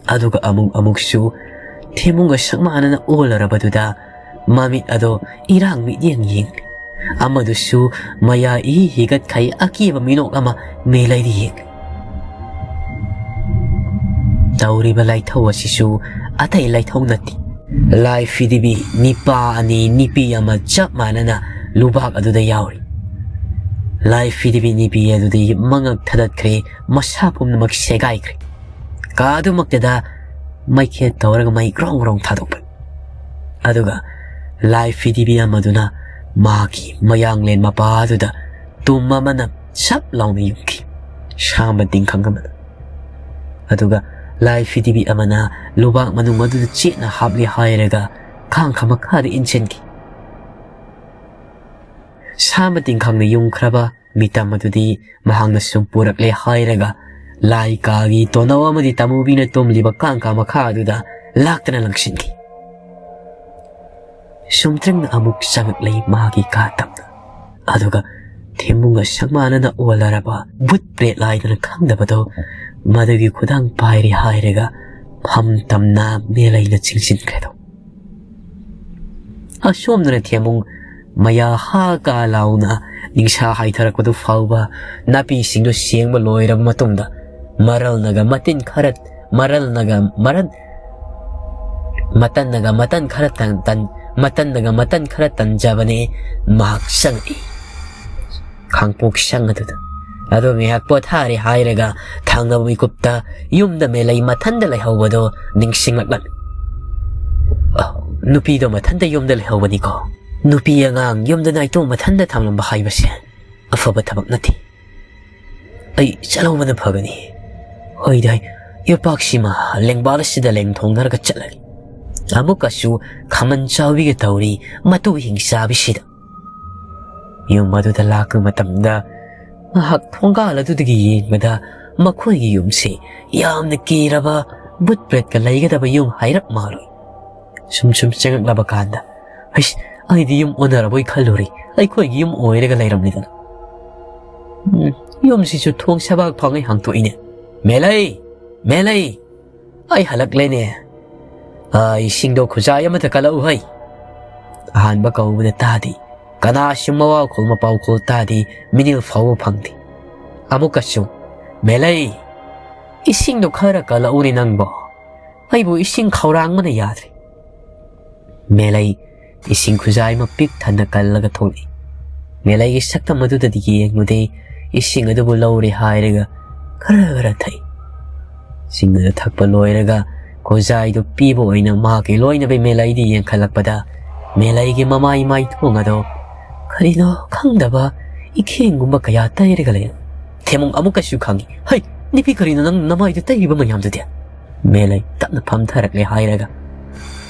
ꯑꯗꯨꯒ ꯑꯃꯨꯛ ꯑꯃꯨꯛꯁꯨ ꯊꯦꯝꯃꯨꯡꯒ ꯁꯛ ꯃꯥꯟꯅꯅ ꯑꯣꯜꯂꯔꯕꯗꯨꯗ ꯃꯃꯤꯠ ꯑꯗꯣ ꯏꯔꯥꯡ ꯃꯤꯠꯌꯦꯡ ꯌꯦꯡꯂꯤ꯫ ꯑꯃꯗꯨꯁꯨ ꯃꯌꯥ ꯏꯍꯤ ꯍꯤꯒꯠꯈꯩ ꯑꯀꯤꯕ ꯃꯤꯅꯣꯛ ꯑꯃ ꯃꯦꯂꯩꯗ ꯌꯦꯡꯂꯤ꯫ ꯇꯧꯔꯤꯕ ꯂꯥꯏꯊꯧ ꯑꯁꯤꯁꯨ ꯑꯇꯩ ꯂꯥꯏꯊꯧ ꯅꯠꯇꯦ꯫ ꯂꯥꯏ ꯐꯤꯗꯤꯕꯤ ꯅꯤꯄꯥ ꯑꯅꯤ ꯅꯤꯄꯤ ꯑꯃ ꯆꯞ ꯃꯥꯟꯅꯅ ꯂꯨꯕꯥꯛ ꯑꯗꯨꯗ ꯌꯥꯎꯔꯤ꯫ ꯂꯥꯏ ꯐꯤꯗꯤꯕꯤ ꯅꯤꯄꯤ ꯑꯗꯨꯗꯤ ꯃꯉꯛ ꯊꯗꯠꯈ꯭ꯔꯦ, ꯃꯁꯥ ꯄꯨꯝꯅꯃꯛ ꯁꯦꯒꯥꯏꯈ꯭ꯔꯦ꯫ ꯀꯥ ꯑꯗꯨꯃꯛꯇꯗ ꯃꯩꯈꯦꯠ ꯇꯧꯔꯒ ꯃꯩ ꯒ꯭ꯔꯣꯡ ꯒ꯭ꯔꯣꯡ ꯊꯥꯗꯣꯛꯄ꯫ ꯑꯗꯨꯒ ꯂꯥꯏ ꯐꯤꯗꯤꯕꯤ ꯑꯃꯗꯨꯅ ꯃꯍꯥꯛꯀꯤ ꯃꯌꯥꯡꯂꯦꯟ ꯃꯄꯥ ꯑꯗꯨꯗ ꯇꯨꯝ ꯑꯃꯅ ꯁꯞ ꯂꯥꯎꯅ ꯌꯨꯡꯈꯤ꯫ ꯁꯥꯝꯕ ꯇꯤꯡꯈꯪ ꯑꯃꯅ꯫ ꯑꯗꯨꯒ ꯂꯥꯏ ꯐꯤꯗꯤꯕꯤ ꯑꯃꯅ ꯂꯨꯕꯥꯛ ꯃꯅꯨꯡ ꯑꯗꯨꯗ ꯆꯦꯠꯅ ꯍꯥꯞꯂꯦ ꯍꯥꯏꯔꯒ ꯀꯥꯡꯈ ꯃꯈꯥꯗ ꯏꯟꯁꯤꯟꯈꯤ꯫ ꯁꯥꯝꯕ ꯇꯤꯡꯈꯪꯅ ꯌꯨꯡꯈ꯭ꯔꯕ ꯃꯤꯇꯝ ꯑꯗꯨꯗꯤ ꯃꯍꯥꯛꯅ ꯁꯨꯝ ꯄꯨꯔꯛꯂꯦ ꯍꯥꯏꯔꯒ ꯂꯥꯏ ꯀꯥꯒꯤ ꯇꯣꯅꯧ ꯑꯃꯗꯤ ꯇꯥꯃꯨꯕꯤꯅ ꯇꯨꯝꯂꯤꯕ ꯀꯥꯡꯈ ꯃꯈꯥ ꯑꯗꯨꯗ ꯂꯥꯛꯇꯅ ꯂꯪꯁꯤꯟꯈꯤ꯫ ꯁꯨꯝꯇ꯭ꯔꯤꯡꯅ ꯑꯃꯨꯛ ꯆꯪꯂꯛꯂꯦ ꯃꯍꯥꯛꯀꯤ ꯀꯥ ꯇꯝꯅ꯫ ꯑꯗꯨꯒ ꯊꯦꯝꯕꯨꯡꯒ ꯁꯪꯃꯥꯟꯅꯅ ꯑꯣꯜꯂꯔꯕ ꯕꯨꯠ ꯄ꯭ꯔꯦꯠ ꯂꯥꯏꯗꯅ ꯈꯪꯗꯕꯗꯣ ꯃꯗꯨꯒꯤ ꯈꯨꯗꯥꯡ ꯄꯥꯏꯔꯦ ꯍꯥꯏꯔꯒ ꯐꯝ ꯇꯝꯅ ꯃꯦꯂꯩꯅ ꯆꯤꯡꯁꯤꯟꯈ꯭ꯔꯦꯗꯣ꯫ ꯑꯁꯣꯝꯗꯅ ꯊꯦꯝꯕꯨꯡ ꯃꯌꯥ ꯍꯥ ꯀꯥ ꯂꯥꯎꯅ ꯅꯤꯡꯁꯥ ꯍꯥꯏꯊꯔꯛꯄꯗꯨ ꯐꯥꯎꯕ ꯅꯥꯄꯤꯁꯤꯡꯗꯨ ꯁꯦꯡꯕ ꯂꯣꯏꯔꯕ ꯃꯇꯨꯡꯗ ꯃꯔꯜꯅꯒ ꯃꯇꯤꯟ ꯈꯔ ꯃꯔꯜꯅꯒ ꯃꯔꯜ ꯃꯇꯟꯅꯒ ꯃꯇꯟ ꯈꯔ ꯇꯟ ꯇꯟ ꯃꯇꯟꯅꯒ ꯃꯇꯟ ꯈꯔ ꯇꯟꯖꯕꯅꯦ ꯃꯍꯥꯛ ꯆꯪꯉꯛꯏ꯫ ꯈꯥꯡꯄꯣꯛ ꯁꯪ ꯑꯗꯨꯗ꯫ ꯑꯗꯣ ꯉꯥꯏꯍꯥꯛ ꯄꯣꯊꯥꯔꯦ ꯍꯥꯏꯔꯒ ꯊꯪꯅꯕ ꯃꯤꯀꯨꯞꯇ ꯌꯨꯝꯗ ꯃꯦꯂꯩ ꯃꯊꯟꯗ ꯂꯩꯍꯧꯕꯗꯣ ꯅꯤꯡꯁꯤꯡꯂꯛꯂꯝꯃꯤ꯫ ꯑ, ꯅꯨꯄꯤꯗꯣ ꯃꯊꯟꯇ ꯌꯨꯝꯗ ꯂꯩꯍꯧꯕꯅꯤꯀꯣ꯫ ꯅꯨꯄꯤ ꯑꯉꯥꯡ ꯌꯨꯝꯗ ꯅꯥꯏꯇꯣꯝ ꯃꯊꯟꯇ ꯊꯝꯂꯝꯕ ꯍꯥꯏꯕꯁꯦ ꯑꯐꯕ ꯊꯕꯛ ꯅꯠꯇꯦ꯫ ꯑꯩ ꯆꯠꯍꯧꯕꯅ ꯐꯒꯅꯤ꯫ ꯍꯣꯏꯗ, ꯌꯣꯄꯥꯛꯁꯤꯃ ꯂꯦꯡꯕꯥꯜ ꯑꯁꯤꯗ ꯂꯦꯡꯊꯣꯛꯅꯔꯒ ꯆꯠꯂꯒꯦ꯫ ꯑꯃꯨꯛꯀꯁꯨ ꯈꯥꯃꯟ ꯆꯥꯎꯕꯤꯒ ꯇꯧꯔꯤ ꯃꯇꯨ ꯍꯤꯡ ꯆꯥꯕꯤꯁꯤꯗ꯫ ꯌꯨꯝ ꯑꯗꯨꯗ ꯂꯥꯛꯄ ꯃꯇꯝꯗ ꯃꯍꯥꯛ ꯊꯣꯡꯒꯥꯜ ꯑꯗꯨꯗꯒꯤ ꯌꯦꯡꯕꯗ ꯃꯈꯣꯏꯒꯤ ꯌꯨꯝꯁꯤ ꯌꯥꯝꯅ ꯀꯤꯔꯕ ꯕꯨꯠ ꯄ꯭ꯔꯦꯠꯀ ꯂꯩꯒꯗꯕ ꯌꯨꯝ ꯍꯥꯏꯔꯞ ꯃꯥꯜꯂꯨꯏ꯫ ꯁꯨꯝ ꯁꯨꯝ ꯆꯪꯂꯛꯂꯕ ꯀꯥꯟꯗ, "ꯍꯩꯁ, ꯑꯩꯗꯤ ꯌꯨꯝ ꯑꯣꯟꯅꯔꯕꯣꯏ ꯈꯜꯂꯨꯔꯦ, ꯑꯩꯈꯣꯏꯒꯤ ꯌꯨꯝ ꯑꯣꯏꯔꯒ ꯂꯩꯔꯝꯂꯤꯗꯅ꯫ ꯎꯝ, ꯌꯨꯝꯁꯤꯁꯨ ꯊꯣꯡ ꯁꯕꯥꯛ ꯐꯥꯎꯉꯩ ꯍꯥꯡꯇꯣꯛꯏꯅꯦ꯫ ꯃꯦꯂꯩ! ꯃꯦꯂꯩ! ꯑꯩ ꯍꯜꯂꯛꯂꯦꯅꯦ꯫ ꯑ, ꯏꯁꯤꯡꯗꯣ ꯈꯨꯖꯥꯏ ꯑꯃꯗ ꯀꯜꯂꯛꯎ ꯍꯩ꯫" ꯑꯍꯥꯟꯕ ꯀꯧꯕꯗ ꯇꯥꯗꯦ꯫ ꯀꯅꯥꯁꯨ ꯃꯋꯥ ꯈꯣꯜ ꯃꯄꯥꯎ ꯈꯣꯜ ꯇꯥꯗꯦ, ꯃꯤꯅꯤꯜ ꯐꯥꯎꯕ ꯐꯪꯗꯦ꯫ ꯑꯃꯨꯛꯀꯁꯨ, "ꯃꯦꯂꯩ, ꯏꯁꯤꯡꯗꯣ ꯈꯔ ꯀꯜꯂꯛꯎꯅꯦ ꯅꯪꯕꯣ꯫ ꯑꯩꯕꯨ ꯏꯁꯤꯡ ꯈꯧꯔꯥꯡꯕꯅ ꯌꯥꯗ꯭ꯔꯦ"꯫ ꯃꯦꯂꯩ ꯏꯁꯤꯡ ꯈꯨꯖꯥꯏ ꯑꯃ ꯄꯤꯛ ꯊꯟꯅ ꯀꯜꯂꯒ ꯊꯣꯛꯂꯛꯏ꯫ ꯃꯦꯂꯩꯒꯤ ꯁꯛꯇꯝ ꯑꯗꯨꯗꯗꯤ ꯌꯦꯡꯂꯨꯗꯦ, ꯏꯁꯤꯡ ꯑꯗꯨꯕꯨ ꯂꯧꯔꯦ ꯍꯥꯏꯔꯒ ꯈꯔ ꯈꯔ ꯊꯛꯏ꯫ ꯏꯁꯤꯡ ꯑꯗꯨ ꯊꯛꯄ ꯂꯣꯏꯔꯒ ꯈꯨꯖꯥꯏꯗꯨ ꯄꯤꯕ ꯑꯣꯏꯅ ꯃꯍꯥꯛꯀꯤ ꯂꯣꯏꯅꯕꯤ ꯃꯦꯂꯩꯗ ꯌꯦꯡꯈꯠꯂꯛꯄꯗ, ꯃꯦꯂꯩꯒꯤ ꯃꯃꯥꯏ ꯃꯥꯏꯊꯣꯡ ꯑꯗꯣ ꯀꯔꯤꯅꯣ ꯈꯪꯗꯕ ꯏꯈꯦꯡꯒꯨꯝꯕ ꯀꯌꯥ ꯇꯩꯔꯒ ꯂꯩꯔꯝꯃꯤ꯫ ꯊꯦꯃꯨꯡ ꯑꯃꯨꯛꯀꯁꯨ ꯈꯪꯏ꯫ "ꯍꯩ, ꯅꯨꯄꯤ, ꯀꯔꯤꯅꯣ ꯅꯪ ꯅꯃꯥꯏꯗ ꯇꯩꯔꯤꯕ ꯃꯌꯥꯝꯗꯨꯗꯤ?" ꯃꯦꯂꯩ ꯇꯞꯅ ꯐꯝꯊꯔꯛꯂꯦ ꯍꯥꯏꯔꯒ,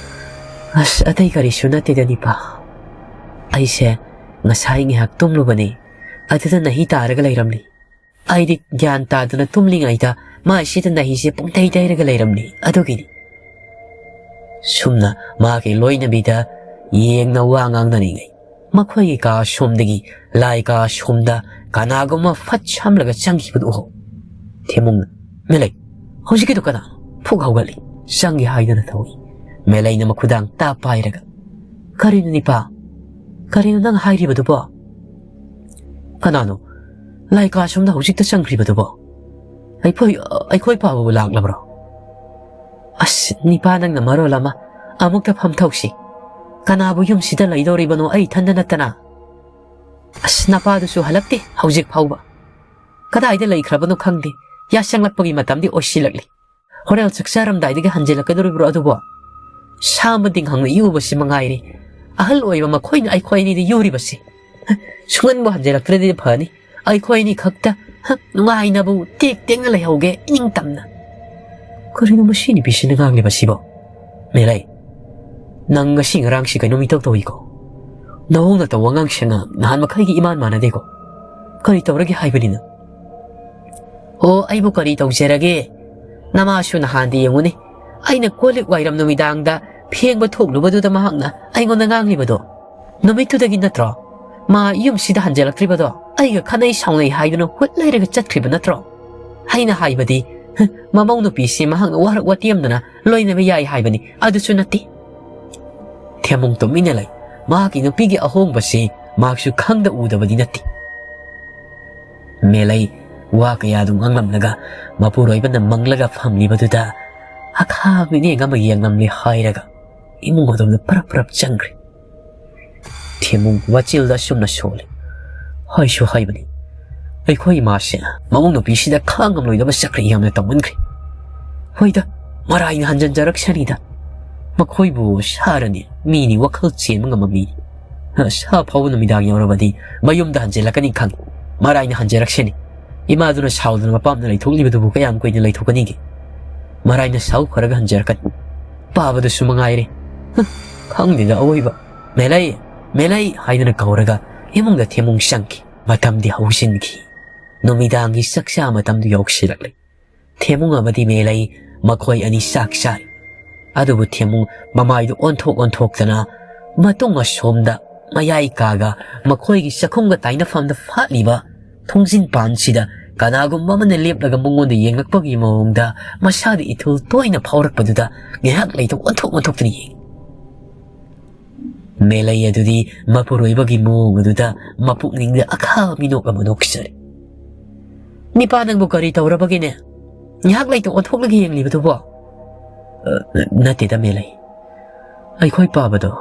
"ꯑꯁ, ꯑꯇꯩ ꯀꯔꯤꯁꯨ ꯅꯠꯇꯦꯗ ꯅꯤꯄꯥ꯫ ꯑꯩꯁꯦ ꯉꯁꯥꯏ ꯉꯥꯏꯍꯥꯛ ꯇꯨꯝꯂꯨꯕꯅꯤ, ꯑꯗꯨꯗ ꯅꯍꯤ ꯇꯥꯔꯒ ꯂꯩꯔꯝꯂꯤ꯫ ꯑꯩꯗꯤ ꯒ꯭ꯌꯥꯟ ꯇꯥꯗꯅ ꯇꯨꯝꯂꯤꯉꯩꯗ ꯃꯥꯏꯁꯤꯗ ꯅꯍꯤꯁꯦ ꯄꯨꯡꯇꯩ ꯇꯩꯔꯒ ꯂꯩꯔꯝꯂꯤ, ꯑꯗꯨꯒꯤꯅꯤ"꯫ ꯁꯨꯝꯅ ꯃꯥꯒꯤ ꯂꯣꯏꯅꯕꯤꯗ ꯌꯦꯡꯅ ꯋꯥ ꯉꯥꯡꯅꯔꯤꯉꯩ, ꯃꯈꯣꯏꯒꯤ ꯀꯥ ꯁꯣꯝꯗꯒꯤ ꯂꯥꯏ ꯀꯥ ꯁꯣꯝꯗ ꯀꯅꯥꯒꯨꯝꯕ ꯐꯠ ꯁꯝꯂꯒ ꯆꯪꯈꯤꯕꯗꯨ ꯎꯍꯧ꯫ ꯊꯦꯃꯨꯡꯅ, "ꯃꯦꯂꯩ, ꯍꯧꯖꯤꯛꯀꯤꯗꯨ ꯀꯅꯥ?" ꯐꯨꯛ ꯍꯧꯒꯠꯂꯤ꯫ ꯆꯪꯒꯦ ꯍꯥꯏꯗꯅ ꯊꯧꯏ꯫ ꯃꯦꯂꯩꯅ ꯃꯈꯨꯗꯥꯡ ꯇꯥ ꯄꯥꯏꯔꯒ, "ꯀꯔꯤꯅꯣ ꯅꯤꯄꯥ? ꯀꯔꯤꯅꯣ ꯅꯪ ꯍꯥꯏꯔꯤꯕꯗꯨꯕꯣ? ꯀꯅꯥꯅꯣ ꯂꯥꯏ ꯀꯥ ꯁꯣꯝꯗ ꯍꯧꯖꯤꯛꯇ ꯆꯪꯈ꯭ꯔꯤꯕꯗꯨꯕꯣ? ꯑꯩꯈꯣꯏ, ꯑꯩꯈꯣꯏ ꯄꯥꯕꯕꯨ ꯂꯥꯛꯂꯕ꯭ꯔꯣ?" "ꯑꯁ, ꯅꯤꯄꯥ, ꯅꯪꯅ ꯃꯔꯣꯜ ꯑꯃ꯫ ꯑꯃꯨꯛꯇ ꯐꯝꯊꯧꯁꯤ꯫ ꯀꯅꯥꯕꯨ ꯌꯨꯝꯁꯤꯗ ꯂꯩꯗꯧꯔꯤꯕꯅꯣ, ꯑꯩ ꯏꯊꯟꯗ ꯅꯠꯇꯅ? ꯑꯁ, ꯅꯄꯥꯗꯨꯁꯨ ꯍꯜꯂꯛꯇꯦ ꯍꯧꯖꯤꯛ ꯐꯥꯎꯕ꯫ ꯀꯗꯥꯏꯗ ꯂꯩꯈ꯭ꯔꯕꯅꯣ ꯈꯪꯗꯦ꯫ ꯌꯥꯁꯪꯂꯛꯄꯒꯤ ꯃꯇꯝꯗꯤ ꯑꯣꯏꯁꯤꯜꯂꯛꯂꯤ꯫ ꯍꯣꯔꯦꯟ ꯆꯥꯛ ꯆꯥꯔꯝꯗꯥꯏꯗꯒꯤ ꯍꯟꯖꯤꯜꯂꯛꯀꯗꯧꯔꯤꯕ꯭ꯔꯣ ꯑꯗꯨꯕꯣ? ꯁꯥ ꯑꯃꯗꯤ ꯉꯪꯅ ꯌꯨꯕꯁꯤ ꯃꯉꯥꯏꯔꯦ꯫ ꯑꯍꯜ ꯑꯣꯏꯕ ꯃꯈꯣꯏꯅ ꯑꯩꯈꯣꯏ ꯑꯅꯤꯗ ꯌꯨꯔꯤꯕꯁꯤ꯫ ꯍ, ꯁꯨꯡꯍꯟꯕꯨ ꯍꯟꯖꯤꯜꯂꯛꯇ꯭ꯔꯗꯤ ꯐꯅꯤ꯫ ꯑꯩꯈꯣꯏ ꯑꯅꯤ ꯈꯛꯇ, ꯍ, ꯅꯨꯡꯉꯥꯏꯅꯕꯨ ꯇꯦꯛ ꯇꯦꯛꯅ ꯂꯩꯍꯧꯒꯦ, ꯏꯅꯤꯡꯇꯝꯅ"꯫ ꯀꯔꯤꯅꯣ ꯃꯁꯤ ꯅꯨꯄꯤꯁꯤꯅ ꯉꯥꯡꯂꯤꯕꯁꯤꯕꯣ? ꯃꯦꯂꯩ, ꯅꯪ ꯉꯁꯤ ꯉꯔꯥꯡꯁꯤ ꯀꯩꯅꯣꯝ ꯏꯇꯧ ꯇꯧꯏꯀꯣ꯫ ꯅꯋꯣꯡ ꯅꯇꯧ ꯋꯥꯉꯥꯡ ꯁꯉꯥꯡ ꯅꯍꯥꯟ ꯃꯈꯩꯒꯤ ꯏꯃꯥꯟ ꯃꯥꯟꯅꯗꯦꯀꯣ꯫ ꯀꯔꯤ ꯇꯧꯔꯒꯦ ꯍꯥꯏꯕꯅꯤꯅ? ꯑꯣ, ꯑꯩꯕꯨ ꯀꯔꯤ ꯇꯧꯖꯔꯒꯦ? ꯅꯃꯥꯁꯨ ꯅꯍꯥꯟꯗꯤ ꯌꯦꯡꯉꯨꯅꯦ, ꯑꯩꯅ ꯀꯣꯜ ꯂꯤꯛ ꯋꯥꯏꯔꯝ ꯅꯨꯃꯤꯗꯥꯡꯗ ꯐꯦꯡꯕ ꯊꯣꯛꯂꯨꯕꯗꯨꯗ ꯃꯍꯥꯛꯅ ꯑꯩꯉꯣꯟꯗ ꯉꯥꯡꯂꯤꯕꯗꯣ꯫ ꯅꯨꯃꯤꯠꯇꯨꯗꯒꯤ ꯅꯠꯇ꯭ꯔꯣ ꯃꯥ ꯌꯨꯝꯁꯤꯗ ꯍꯟꯖꯤꯜꯂꯛꯇ꯭ꯔꯤꯕꯗꯣ? ꯑꯩꯒ ꯈꯠꯅꯩ ꯁꯥꯎꯅꯩ ꯍꯥꯏꯗꯨꯅ ꯍꯨꯠ ꯂꯩꯔꯒ ꯆꯠꯈ꯭ꯔꯤꯕ ꯅꯠꯇ꯭ꯔꯣ? ꯑꯩꯅ ꯍꯥꯏꯕꯗꯤ, ꯍ, ꯃꯃꯧ ꯅꯨꯄꯤꯁꯤ ꯃꯍꯥꯛꯅ ꯋꯥꯔꯛ ꯋꯥꯇꯦꯝꯗꯅ ꯂꯣꯏꯅꯕ ꯌꯥꯏ ꯍꯥꯏꯕꯅꯤ, ꯑꯗꯨꯁꯨ ꯅꯠꯇꯦ꯫ ꯊꯦꯃꯨꯡ ꯇꯨꯃꯤꯟꯅ ꯂꯩ꯫ ꯃꯍꯥꯛꯀꯤ ꯅꯨꯄꯤꯒꯤ ꯑꯍꯣꯡꯕꯁꯤ ꯃꯍꯥꯛꯁꯨ ꯈꯪꯗ ꯎꯗꯕꯗꯤ ꯅꯠꯇꯦ꯫ ꯃꯦꯂꯩ ꯋꯥ ꯀꯌꯥꯗꯨ ꯉꯥꯡꯂꯝꯂꯒ ꯃꯄꯨꯔꯣꯏꯕꯅ ꯃꯪꯂꯒ ꯐꯝꯂꯤꯕꯗꯨꯗ ꯑꯈꯥ ꯃꯤꯠꯌꯦꯡ ꯑꯃ ꯌꯦꯡꯂꯝꯂꯦ ꯍꯥꯏꯔꯒ ꯏꯃꯨꯡ ꯑꯗꯣꯝꯗ ꯄꯔꯞ ꯄꯔꯞ ꯆꯪꯈ꯭ꯔꯦ꯫ ꯊꯦꯃꯨꯡ ꯋꯥꯆꯦꯜꯗ ꯑꯁꯨꯝꯅ ꯁꯣꯜꯂꯤ꯫ ꯍꯥꯏꯁꯨ ꯍꯥꯏꯕꯅꯤ, ꯑꯩꯈꯣꯏ ꯏꯃꯥꯁꯦ ꯃꯃꯧ ꯅꯨꯄꯤꯁꯤꯗ ꯈꯥꯡꯉꯝꯂꯣꯏꯗꯕ ꯆꯀ꯭ꯔꯤ ꯌꯥꯝꯅ ꯇꯧꯃꯟꯈ꯭ꯔꯦ꯫ ꯍꯣꯏꯗ, ꯃꯔꯥꯏꯅ ꯍꯟꯖꯟꯖꯔꯛꯁꯅꯤꯗ꯫ ꯃꯈꯣꯏꯕꯨ ꯁꯥꯔꯅꯤ, ꯃꯤꯅꯤ, ꯋꯥꯈꯜ ꯆꯦꯟꯕ ꯉꯝꯕ ꯃꯤꯅꯤ꯫ ꯁꯥ ꯐꯥꯎꯕ ꯅꯨꯃꯤꯗꯥꯡ ꯌꯧꯔꯕꯗꯤ ꯃꯌꯨꯝꯗ ꯍꯟꯖꯤꯜꯂꯛꯀꯅꯤ ꯈꯪ꯫ ꯃꯔꯥꯏꯅ ꯍꯟꯖꯔꯛꯁꯅꯤ꯫ ꯏꯃꯥꯗꯨꯅ ꯁꯥꯎꯗꯨꯅ ꯃꯄꯥꯝꯗ ꯂꯩꯊꯣꯛꯂꯤꯕꯗꯨꯕꯨ ꯀꯌꯥꯝ ꯀꯨꯏꯅ ꯂꯩꯊꯣꯛꯀꯅꯤꯒꯦ? ꯃꯔꯥꯏꯅ ꯁꯥꯎ ꯐꯔꯒ ꯍꯟꯖꯔꯛꯀꯅꯤ꯫ ꯄꯥꯕꯗꯁꯨ ꯃꯉꯥꯏꯔꯦ꯫ ꯍ, ꯈꯪꯗꯦꯗ ꯑꯋꯣꯏꯕ꯫ "ꯃꯦꯂꯩ, ꯃꯦꯂꯩ" ꯍꯥꯏꯗꯨꯅ ꯀꯧꯔꯒ ꯏꯃꯨꯡꯗ ꯊꯦꯃꯨꯡ ꯆꯪꯈꯤ꯫ ꯃꯇꯝꯗꯤ ꯍꯧꯖꯤꯟꯈꯤ꯫ ꯅꯨꯃꯤꯗꯥꯡꯒꯤ ꯆꯥꯛꯆꯥ ꯃꯇꯝꯗꯨ ꯌꯧꯁꯤꯜꯂꯛꯂꯦ꯫ ꯊꯦꯃꯨꯡ ꯑꯃꯗꯤ ꯃꯦꯂꯩ ꯃꯈꯣꯏ ꯑꯅꯤ ꯆꯥꯛ ꯆꯥꯔꯤ꯫ ꯑꯗꯨꯕꯨ ꯊꯦꯃꯨꯡ ꯃꯃꯥꯏꯗꯨ ꯑꯣꯟꯊꯣꯛ ꯑꯣꯟꯊꯣꯛꯇꯅ ꯃꯇꯨꯡ ꯑꯁꯣꯝꯗ ꯃꯌꯥꯏ ꯀꯥꯒ ꯃꯈꯣꯏꯒꯤ ꯆꯥꯛꯈꯨꯝꯒ ꯇꯥꯏꯅꯐꯝꯗ ꯐꯥꯠꯂꯤꯕ ꯊꯣꯡꯖꯤꯟ ꯄꯥꯟꯁꯤꯗ ꯀꯅꯥꯒꯨꯝꯕ ꯑꯃꯅ ꯂꯦꯞꯂꯒ ꯃꯉꯣꯟꯗ ꯌꯦꯡꯂꯛꯄꯒꯤ ꯃꯑꯣꯡꯗ ꯃꯁꯥꯗ ꯏꯊꯤꯜ ꯇꯣꯏꯅ ꯐꯥꯎꯔꯛꯄꯗꯨꯗ ꯉꯥꯏꯍꯥꯛ ꯂꯩꯇ ꯑꯣꯟꯊꯣꯛ ꯑꯣꯟꯊꯣꯛꯇꯨꯅ ꯌꯦꯡꯉꯤ꯫ ꯃꯦꯂꯩ ꯑꯗꯨꯗꯤ ꯃꯄꯨꯔꯣꯏꯕꯒꯤ ꯃꯑꯣꯡ ꯑꯗꯨꯗ ꯃꯄꯨꯛꯅꯤꯡꯗ ꯑꯈꯥꯕ ꯃꯤꯅꯣꯛ ꯑꯃ ꯅꯣꯛꯆꯔꯤ꯫ "ꯅꯤꯄꯥ, ꯅꯪꯕꯨ ꯀꯔꯤ ꯇꯧꯔꯕꯒꯤꯅꯦ? ꯉꯥꯏꯍꯥꯛ ꯂꯩꯇ ꯑꯣꯟꯊꯣꯛꯂꯒ ꯌꯦꯡꯂꯤꯕꯗꯨꯕꯣ?" "ꯑ, ꯅꯠꯇꯦꯗ ꯃꯦꯂꯩ, ꯑꯩꯈꯣꯏ ꯄꯥꯕꯗꯣ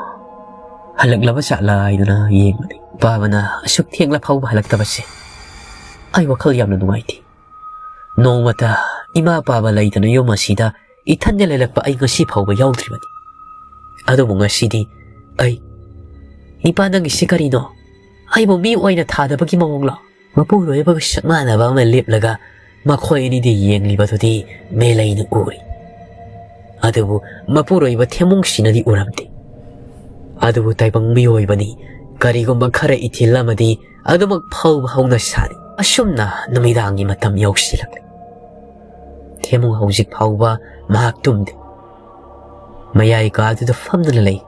ꯍꯜꯂꯛꯂꯕ ꯖꯥꯠꯂꯥ ꯍꯥꯏꯗꯨꯅ ꯌꯦꯡꯕꯅꯤ꯫ ꯄꯥꯕꯅ ꯑꯁꯨꯛ ꯊꯦꯡꯂ ꯐꯥꯎꯕ ꯍꯜꯂꯛꯇꯕꯁꯦ ꯑꯩ ꯋꯥꯈꯜ ꯌꯥꯝꯅ ꯅꯨꯡꯉꯥꯏꯇꯦ꯫ ꯅꯣꯡꯃꯇ ꯏꯃꯥ ꯄꯥꯕ ꯂꯩꯇꯅ ꯌꯨꯝ ꯑꯁꯤꯗ ꯏꯊꯟꯗ ꯂꯩꯔꯛꯄ ꯑꯩ ꯉꯁꯤ ꯐꯥꯎꯕ ꯌꯥꯎꯗ꯭ꯔꯤꯕꯅꯤ꯫ ꯑꯗꯨꯕꯨ ꯉꯁꯤꯗꯤ ꯑꯩ, ꯅꯤꯄꯥ, ꯅꯪꯒꯤꯁꯤ ꯀꯔꯤꯅꯣ? ꯑꯩꯕꯨ ꯃꯤ ꯑꯣꯏꯅ ꯊꯥꯗꯕꯒꯤ ꯃꯑꯣꯡꯂꯣ?" ꯃꯄꯨꯔꯣꯏꯕꯒ ꯁꯛ ꯃꯥꯟꯅꯕ ꯑꯃ ꯂꯦꯞꯂꯒ ꯃꯈꯣꯏ ꯑꯅꯤꯗꯤ ꯌꯦꯡꯂꯤꯕꯗꯨꯗꯤ ꯃꯦꯂꯩꯅ ꯎꯔꯤ꯫ ꯑꯗꯨꯕꯨ ꯃꯄꯨꯔꯣꯏꯕ ꯊꯦꯃꯨꯡꯁꯤꯅꯗꯤ ꯎꯔꯝꯗꯦ꯫ ꯑꯗꯨꯕꯨ ꯇꯥꯏꯕꯪ ꯃꯤꯑꯣꯏꯕꯅꯤ, ꯀꯔꯤꯒꯨꯝꯕ ꯈꯔ ꯏꯊꯤꯜ ꯑꯃꯗꯤ ꯑꯗꯨꯃꯛ ꯐꯥꯎꯕ ꯍꯧꯅ ꯁꯥꯅꯤ꯫ ꯑꯁꯨꯝꯅ ꯅꯨꯃꯤꯗꯥꯡꯒꯤ ꯃꯇꯝ ꯌꯧꯁꯤꯜꯂꯛꯂꯦ꯫ ꯊꯦꯃꯨꯡ ꯍꯧꯖꯤꯛ ꯐꯥꯎꯕ ꯃꯍꯥꯛ ꯇꯨꯝꯗꯦ꯫ ꯃꯌꯥꯏ ꯀꯥꯗꯨꯗ ꯐꯝꯗꯨꯅ ꯂꯩ꯫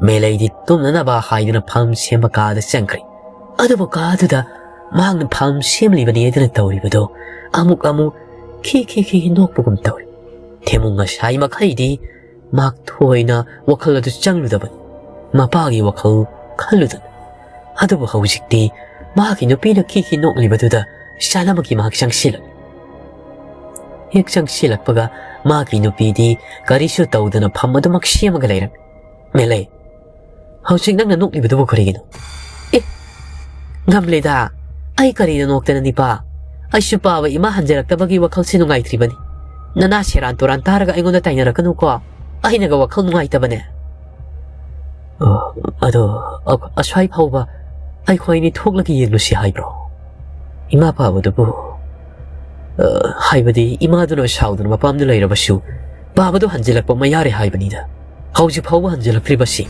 ꯃꯦꯂꯩꯗꯤ ꯇꯨꯝꯅꯅꯕ ꯍꯥꯏꯗꯨꯅ ꯐꯝ ꯁꯦꯝꯕ ꯀꯥꯗ ꯆꯪꯈ꯭ꯔꯦ꯫ ꯑꯗꯨꯕꯨ ꯀꯥꯗꯨꯗ ꯃꯍꯥꯛꯅ ꯐꯝ ꯁꯦꯝꯂꯤꯕꯅꯤ ꯍꯥꯏꯗꯨꯅ ꯇꯧꯔꯤꯕꯗꯨ ꯑꯃꯨꯛ ꯑꯃꯨꯛ ꯈꯤ ꯈꯤ ꯈꯤ ꯅꯣꯛꯄꯒꯨꯝ ꯇꯧꯔꯤ꯫ ꯊꯦꯃꯨꯡ ꯉꯁꯥꯏ ꯃꯈꯩꯗꯤ ꯃꯍꯥꯛ ꯊꯣꯏꯅ ꯋꯥꯈꯜ ꯑꯗꯨ ꯆꯪꯂꯨꯗꯕꯅꯤ꯫ ꯃꯄꯥꯒꯤ ꯋꯥꯈꯜ ꯈꯜꯂꯨꯗꯅ ꯑꯗꯨꯕꯨ ꯍꯧꯖꯤꯛꯇꯤ ꯃꯍꯥꯛꯀꯤ ꯅꯨꯄꯤꯅ ꯈꯤ ꯈꯤ ꯅꯣꯛꯂꯤꯕꯗꯨꯗ ꯆꯥꯟꯅꯕꯒꯤ ꯃꯍꯥꯛ ꯆꯪꯁꯤꯜꯂꯛꯏ꯫ ꯍꯦꯛ ꯆꯪꯁꯤꯜꯂꯛꯄꯒ ꯃꯍꯥꯛꯀꯤ ꯅꯨꯄꯤꯗꯤ ꯀꯔꯤꯁꯨ ꯇꯧꯗꯅ ꯐꯝ ꯑꯗꯨꯃꯛ ꯁꯦꯝꯃꯒ ꯂꯩꯔꯝꯃꯤ꯫ "ꯃꯦꯂꯩ, ꯍꯧꯖꯤꯛ ꯅꯪꯅ ꯅꯣꯛꯂꯤꯕꯗꯨꯕꯨ ꯀꯔꯤꯒꯤꯅꯣ?" "ꯑꯦ, ꯉꯝꯂꯦꯗ, ꯑꯩ ꯀꯔꯤꯅ ꯅꯣꯛꯇꯅ ꯅꯤꯄꯥ? ꯑꯩꯁꯨ ꯄꯥꯕ ꯏꯃꯥ ꯍꯟꯖꯔꯛꯇꯕꯒꯤ ꯋꯥꯈꯜꯁꯦ ꯅꯨꯡꯉꯥꯏꯇ꯭ꯔꯤꯕꯅꯤ꯫ ꯅꯅꯥ ꯁꯦꯔꯥꯟ ꯇꯨꯔꯥꯟ ꯇꯥꯔꯒ ꯑꯩꯉꯣꯟꯗ ꯇꯥꯏꯅꯔꯛꯀꯅꯨꯀꯣ, ꯑꯩꯅꯒ ꯋꯥꯈꯜ ꯅꯨꯡꯉꯥꯏꯇꯕꯅꯦ꯫" "ꯑ, ꯑꯗꯣ, ꯑ-, ꯑꯁ꯭ꯋꯥꯏ ꯐꯥꯎꯕ ꯑꯩꯈꯣꯏ ꯑꯅꯤ ꯊꯣꯛꯂꯒ ꯌꯦꯡꯂꯨꯁꯤ ꯍꯥꯏꯕ꯭ꯔꯣ? ꯏꯃꯥ ꯄꯥꯕꯗꯨꯕꯨ, ꯑ, ꯍꯥꯏꯕꯗꯤ ꯏꯃꯥꯗꯨꯅ ꯁꯥꯎꯗꯨꯅ ꯃꯄꯥꯝꯗ ꯂꯩꯔꯕꯁꯨ ꯄꯥꯕꯗꯨ ꯍꯟꯖꯤꯜꯂꯛꯄ ꯃꯌꯥꯔꯦ ꯍꯥꯏꯕꯅꯤꯗ꯫ ꯍꯧꯖꯤꯛ ꯐꯥꯎꯕ ꯍꯟꯖꯤꯜꯂꯛꯇ꯭ꯔꯤꯕꯁꯤ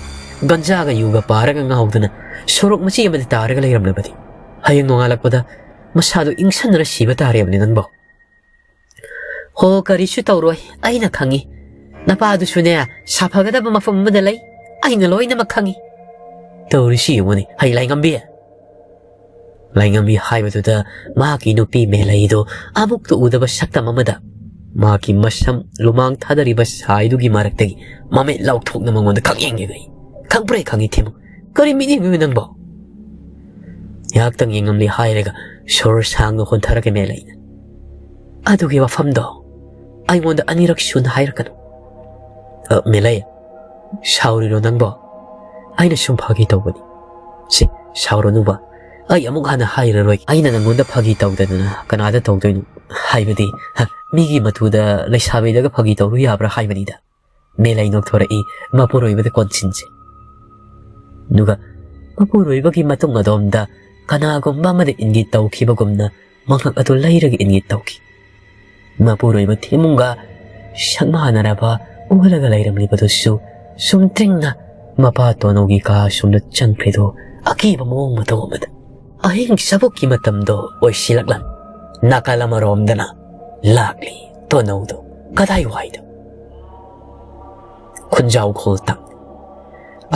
ꯒꯟꯖꯥꯒ ꯌꯨꯒ ꯄꯥꯔꯒ ꯉꯥꯎꯗꯨꯅ ꯁꯣꯔꯣꯛ ꯃꯆꯤ ꯑꯃꯗ ꯇꯥꯔꯒ ꯂꯩꯔꯝꯂꯕꯗꯤ ꯍꯌꯦꯡ ꯅꯣꯡꯉꯥꯜꯂꯛꯄꯗ ꯃꯁꯥꯗꯨ ꯏꯪꯁꯟꯗꯨꯅ ꯁꯤꯕ ꯇꯥꯔꯦꯕꯅꯤ ꯅꯪꯕꯣ꯫" "ꯍꯣ, ꯀꯔꯤꯁꯨ ꯇꯧꯔꯣꯏ, ꯑꯩꯅ ꯈꯪꯉꯤ꯫ ꯅꯄꯥꯗꯨꯁꯨꯅꯦ, ꯁꯥꯐꯒꯗꯕ ꯃꯐꯝ ꯑꯃꯗ ꯂꯩ, ꯑꯩꯅ ꯂꯣꯏꯅꯃꯛ ꯈꯪꯉꯤ꯫" "ꯇꯧꯔꯤꯁꯤ ꯌꯦꯡꯉꯨꯅꯦ, ꯍꯩ ꯂꯥꯏꯉꯝꯕꯤ!" ꯂꯥꯏꯉꯝꯕꯤ ꯍꯥꯏꯕꯗꯨꯗ ꯃꯍꯥꯛꯀꯤ ꯅꯨꯄꯤ ꯃꯦꯂꯩꯗꯣ ꯑꯃꯨꯛꯇ ꯎꯗꯕ ꯁꯛꯇꯝ ꯑꯃꯗ ꯃꯍꯥꯛꯀꯤ ꯃꯁꯝ ꯂꯨꯃꯥꯡ ꯊꯥꯗꯔꯤꯕ ꯁꯥꯏꯗꯨꯒꯤ ꯃꯔꯛꯇꯒꯤ ꯃꯃꯤꯠ ꯂꯥꯎꯊꯣꯛꯅ ꯃꯉꯣꯟꯗ ꯈꯪꯌꯦꯡ ꯌꯦꯡꯉꯛꯏ꯫ "ꯈꯪꯄ꯭ꯔꯦ ꯈꯪꯉꯤ ꯊꯦꯝꯃꯨ, ꯀꯔꯤ ꯃꯤꯠꯌꯦꯡꯅꯣ ꯅꯪꯕꯣ?" "ꯉꯥꯏꯍꯥꯛꯇꯪ ꯌꯦꯡꯉꯝꯂꯤ" ꯍꯥꯏꯔꯒ ꯁꯣꯔ ꯁꯥꯡꯅ ꯍꯣꯟꯊꯔꯛꯀꯦ ꯃꯦꯂꯩꯅ꯫ "ꯑꯗꯨꯒꯤ ꯋꯥꯐꯝꯗꯣ ꯑꯩꯉꯣꯟꯗ ꯑꯅꯤꯔꯛ ꯁꯨꯅ ꯍꯥꯏꯔꯛꯀꯅꯨ꯫" "ꯑ, ꯃꯦꯂꯩ, ꯁꯥꯎꯔꯤꯔꯣ ꯅꯪꯕꯣ? ꯑꯩꯅ ꯁꯨꯝ ꯐꯥꯒꯤ ꯇꯧꯕꯅꯤ꯫" "ꯁꯤ, ꯁꯥꯎꯔꯅꯨꯕ, ꯑꯩ ꯑꯃꯨꯛ ꯍꯟꯅ ꯍꯥꯏꯔꯔꯣꯏ꯫ ꯑꯩꯅ ꯅꯪꯉꯣꯟꯗ ꯐꯥꯒꯤ ꯇꯧꯗꯗꯅ ꯀꯅꯥꯗ ꯇꯧꯗꯣꯏꯅꯣ? ꯍꯥꯏꯕꯗꯤ, ꯍ, ꯃꯤꯒꯤ ꯃꯇꯨꯗ ꯂꯩꯁꯥꯕꯤꯗꯒ ꯐꯥꯒꯤ ꯇꯧꯔꯨ ꯌꯥꯕ꯭ꯔꯥ ꯍꯥꯏꯕꯅꯤꯗ꯫" ꯃꯦꯂꯩ ꯅꯣꯛꯊꯣꯔꯛꯏ ꯃꯄꯨꯔꯣꯏꯕꯗ ꯀꯣꯟꯁꯤꯟꯁꯤ꯫ ꯑꯗꯨꯒ ꯃꯄꯨꯔꯣꯏꯕꯒꯤ ꯃꯇꯨꯡ ꯑꯗꯣꯝꯗ ꯀꯅꯥꯒꯨꯝꯕ ꯑꯃꯅ ꯏꯪꯒꯤꯠ ꯇꯧꯈꯤꯕꯒꯨꯝꯅ ꯃꯉꯛ ꯑꯗꯨ ꯂꯩꯔꯒ ꯏꯪꯒꯤꯠ ꯇꯧꯈꯤ꯫ ꯃꯄꯨꯔꯣꯏꯕ ꯊꯦꯝꯃꯨꯡꯒ ꯁꯛ ꯃꯥꯟꯅꯔꯕ ꯑꯣꯜꯂꯒ ꯂꯩꯔꯝꯂꯤꯕꯗꯨꯁꯨ ꯁꯨꯝ ꯇ꯭ꯔꯤꯡꯅ ꯃꯄꯥ ꯇꯣꯅꯧꯒꯤ ꯀꯥ ꯁꯣꯝꯗ ꯆꯪꯈ꯭ꯔꯤꯗꯨ ꯑꯀꯤꯕ ꯃꯑꯣꯡ ꯃꯇꯧ ꯑꯃꯗ꯫ ꯑꯍꯤꯡ ꯆꯕꯨꯛꯀꯤ ꯃꯇꯝꯗꯣ ꯑꯣꯏꯁꯤꯜꯂꯛꯂꯝ꯫ ꯅꯥꯀꯜ ꯑꯃꯔꯣꯝꯗꯅ ꯂꯥꯛꯂꯤ ꯇꯣꯅꯧꯗꯨ꯫ ꯀꯗꯥꯏꯋꯥꯏꯗ? ꯈꯨꯟꯖꯥꯎꯈꯣꯜ ꯇꯝ꯫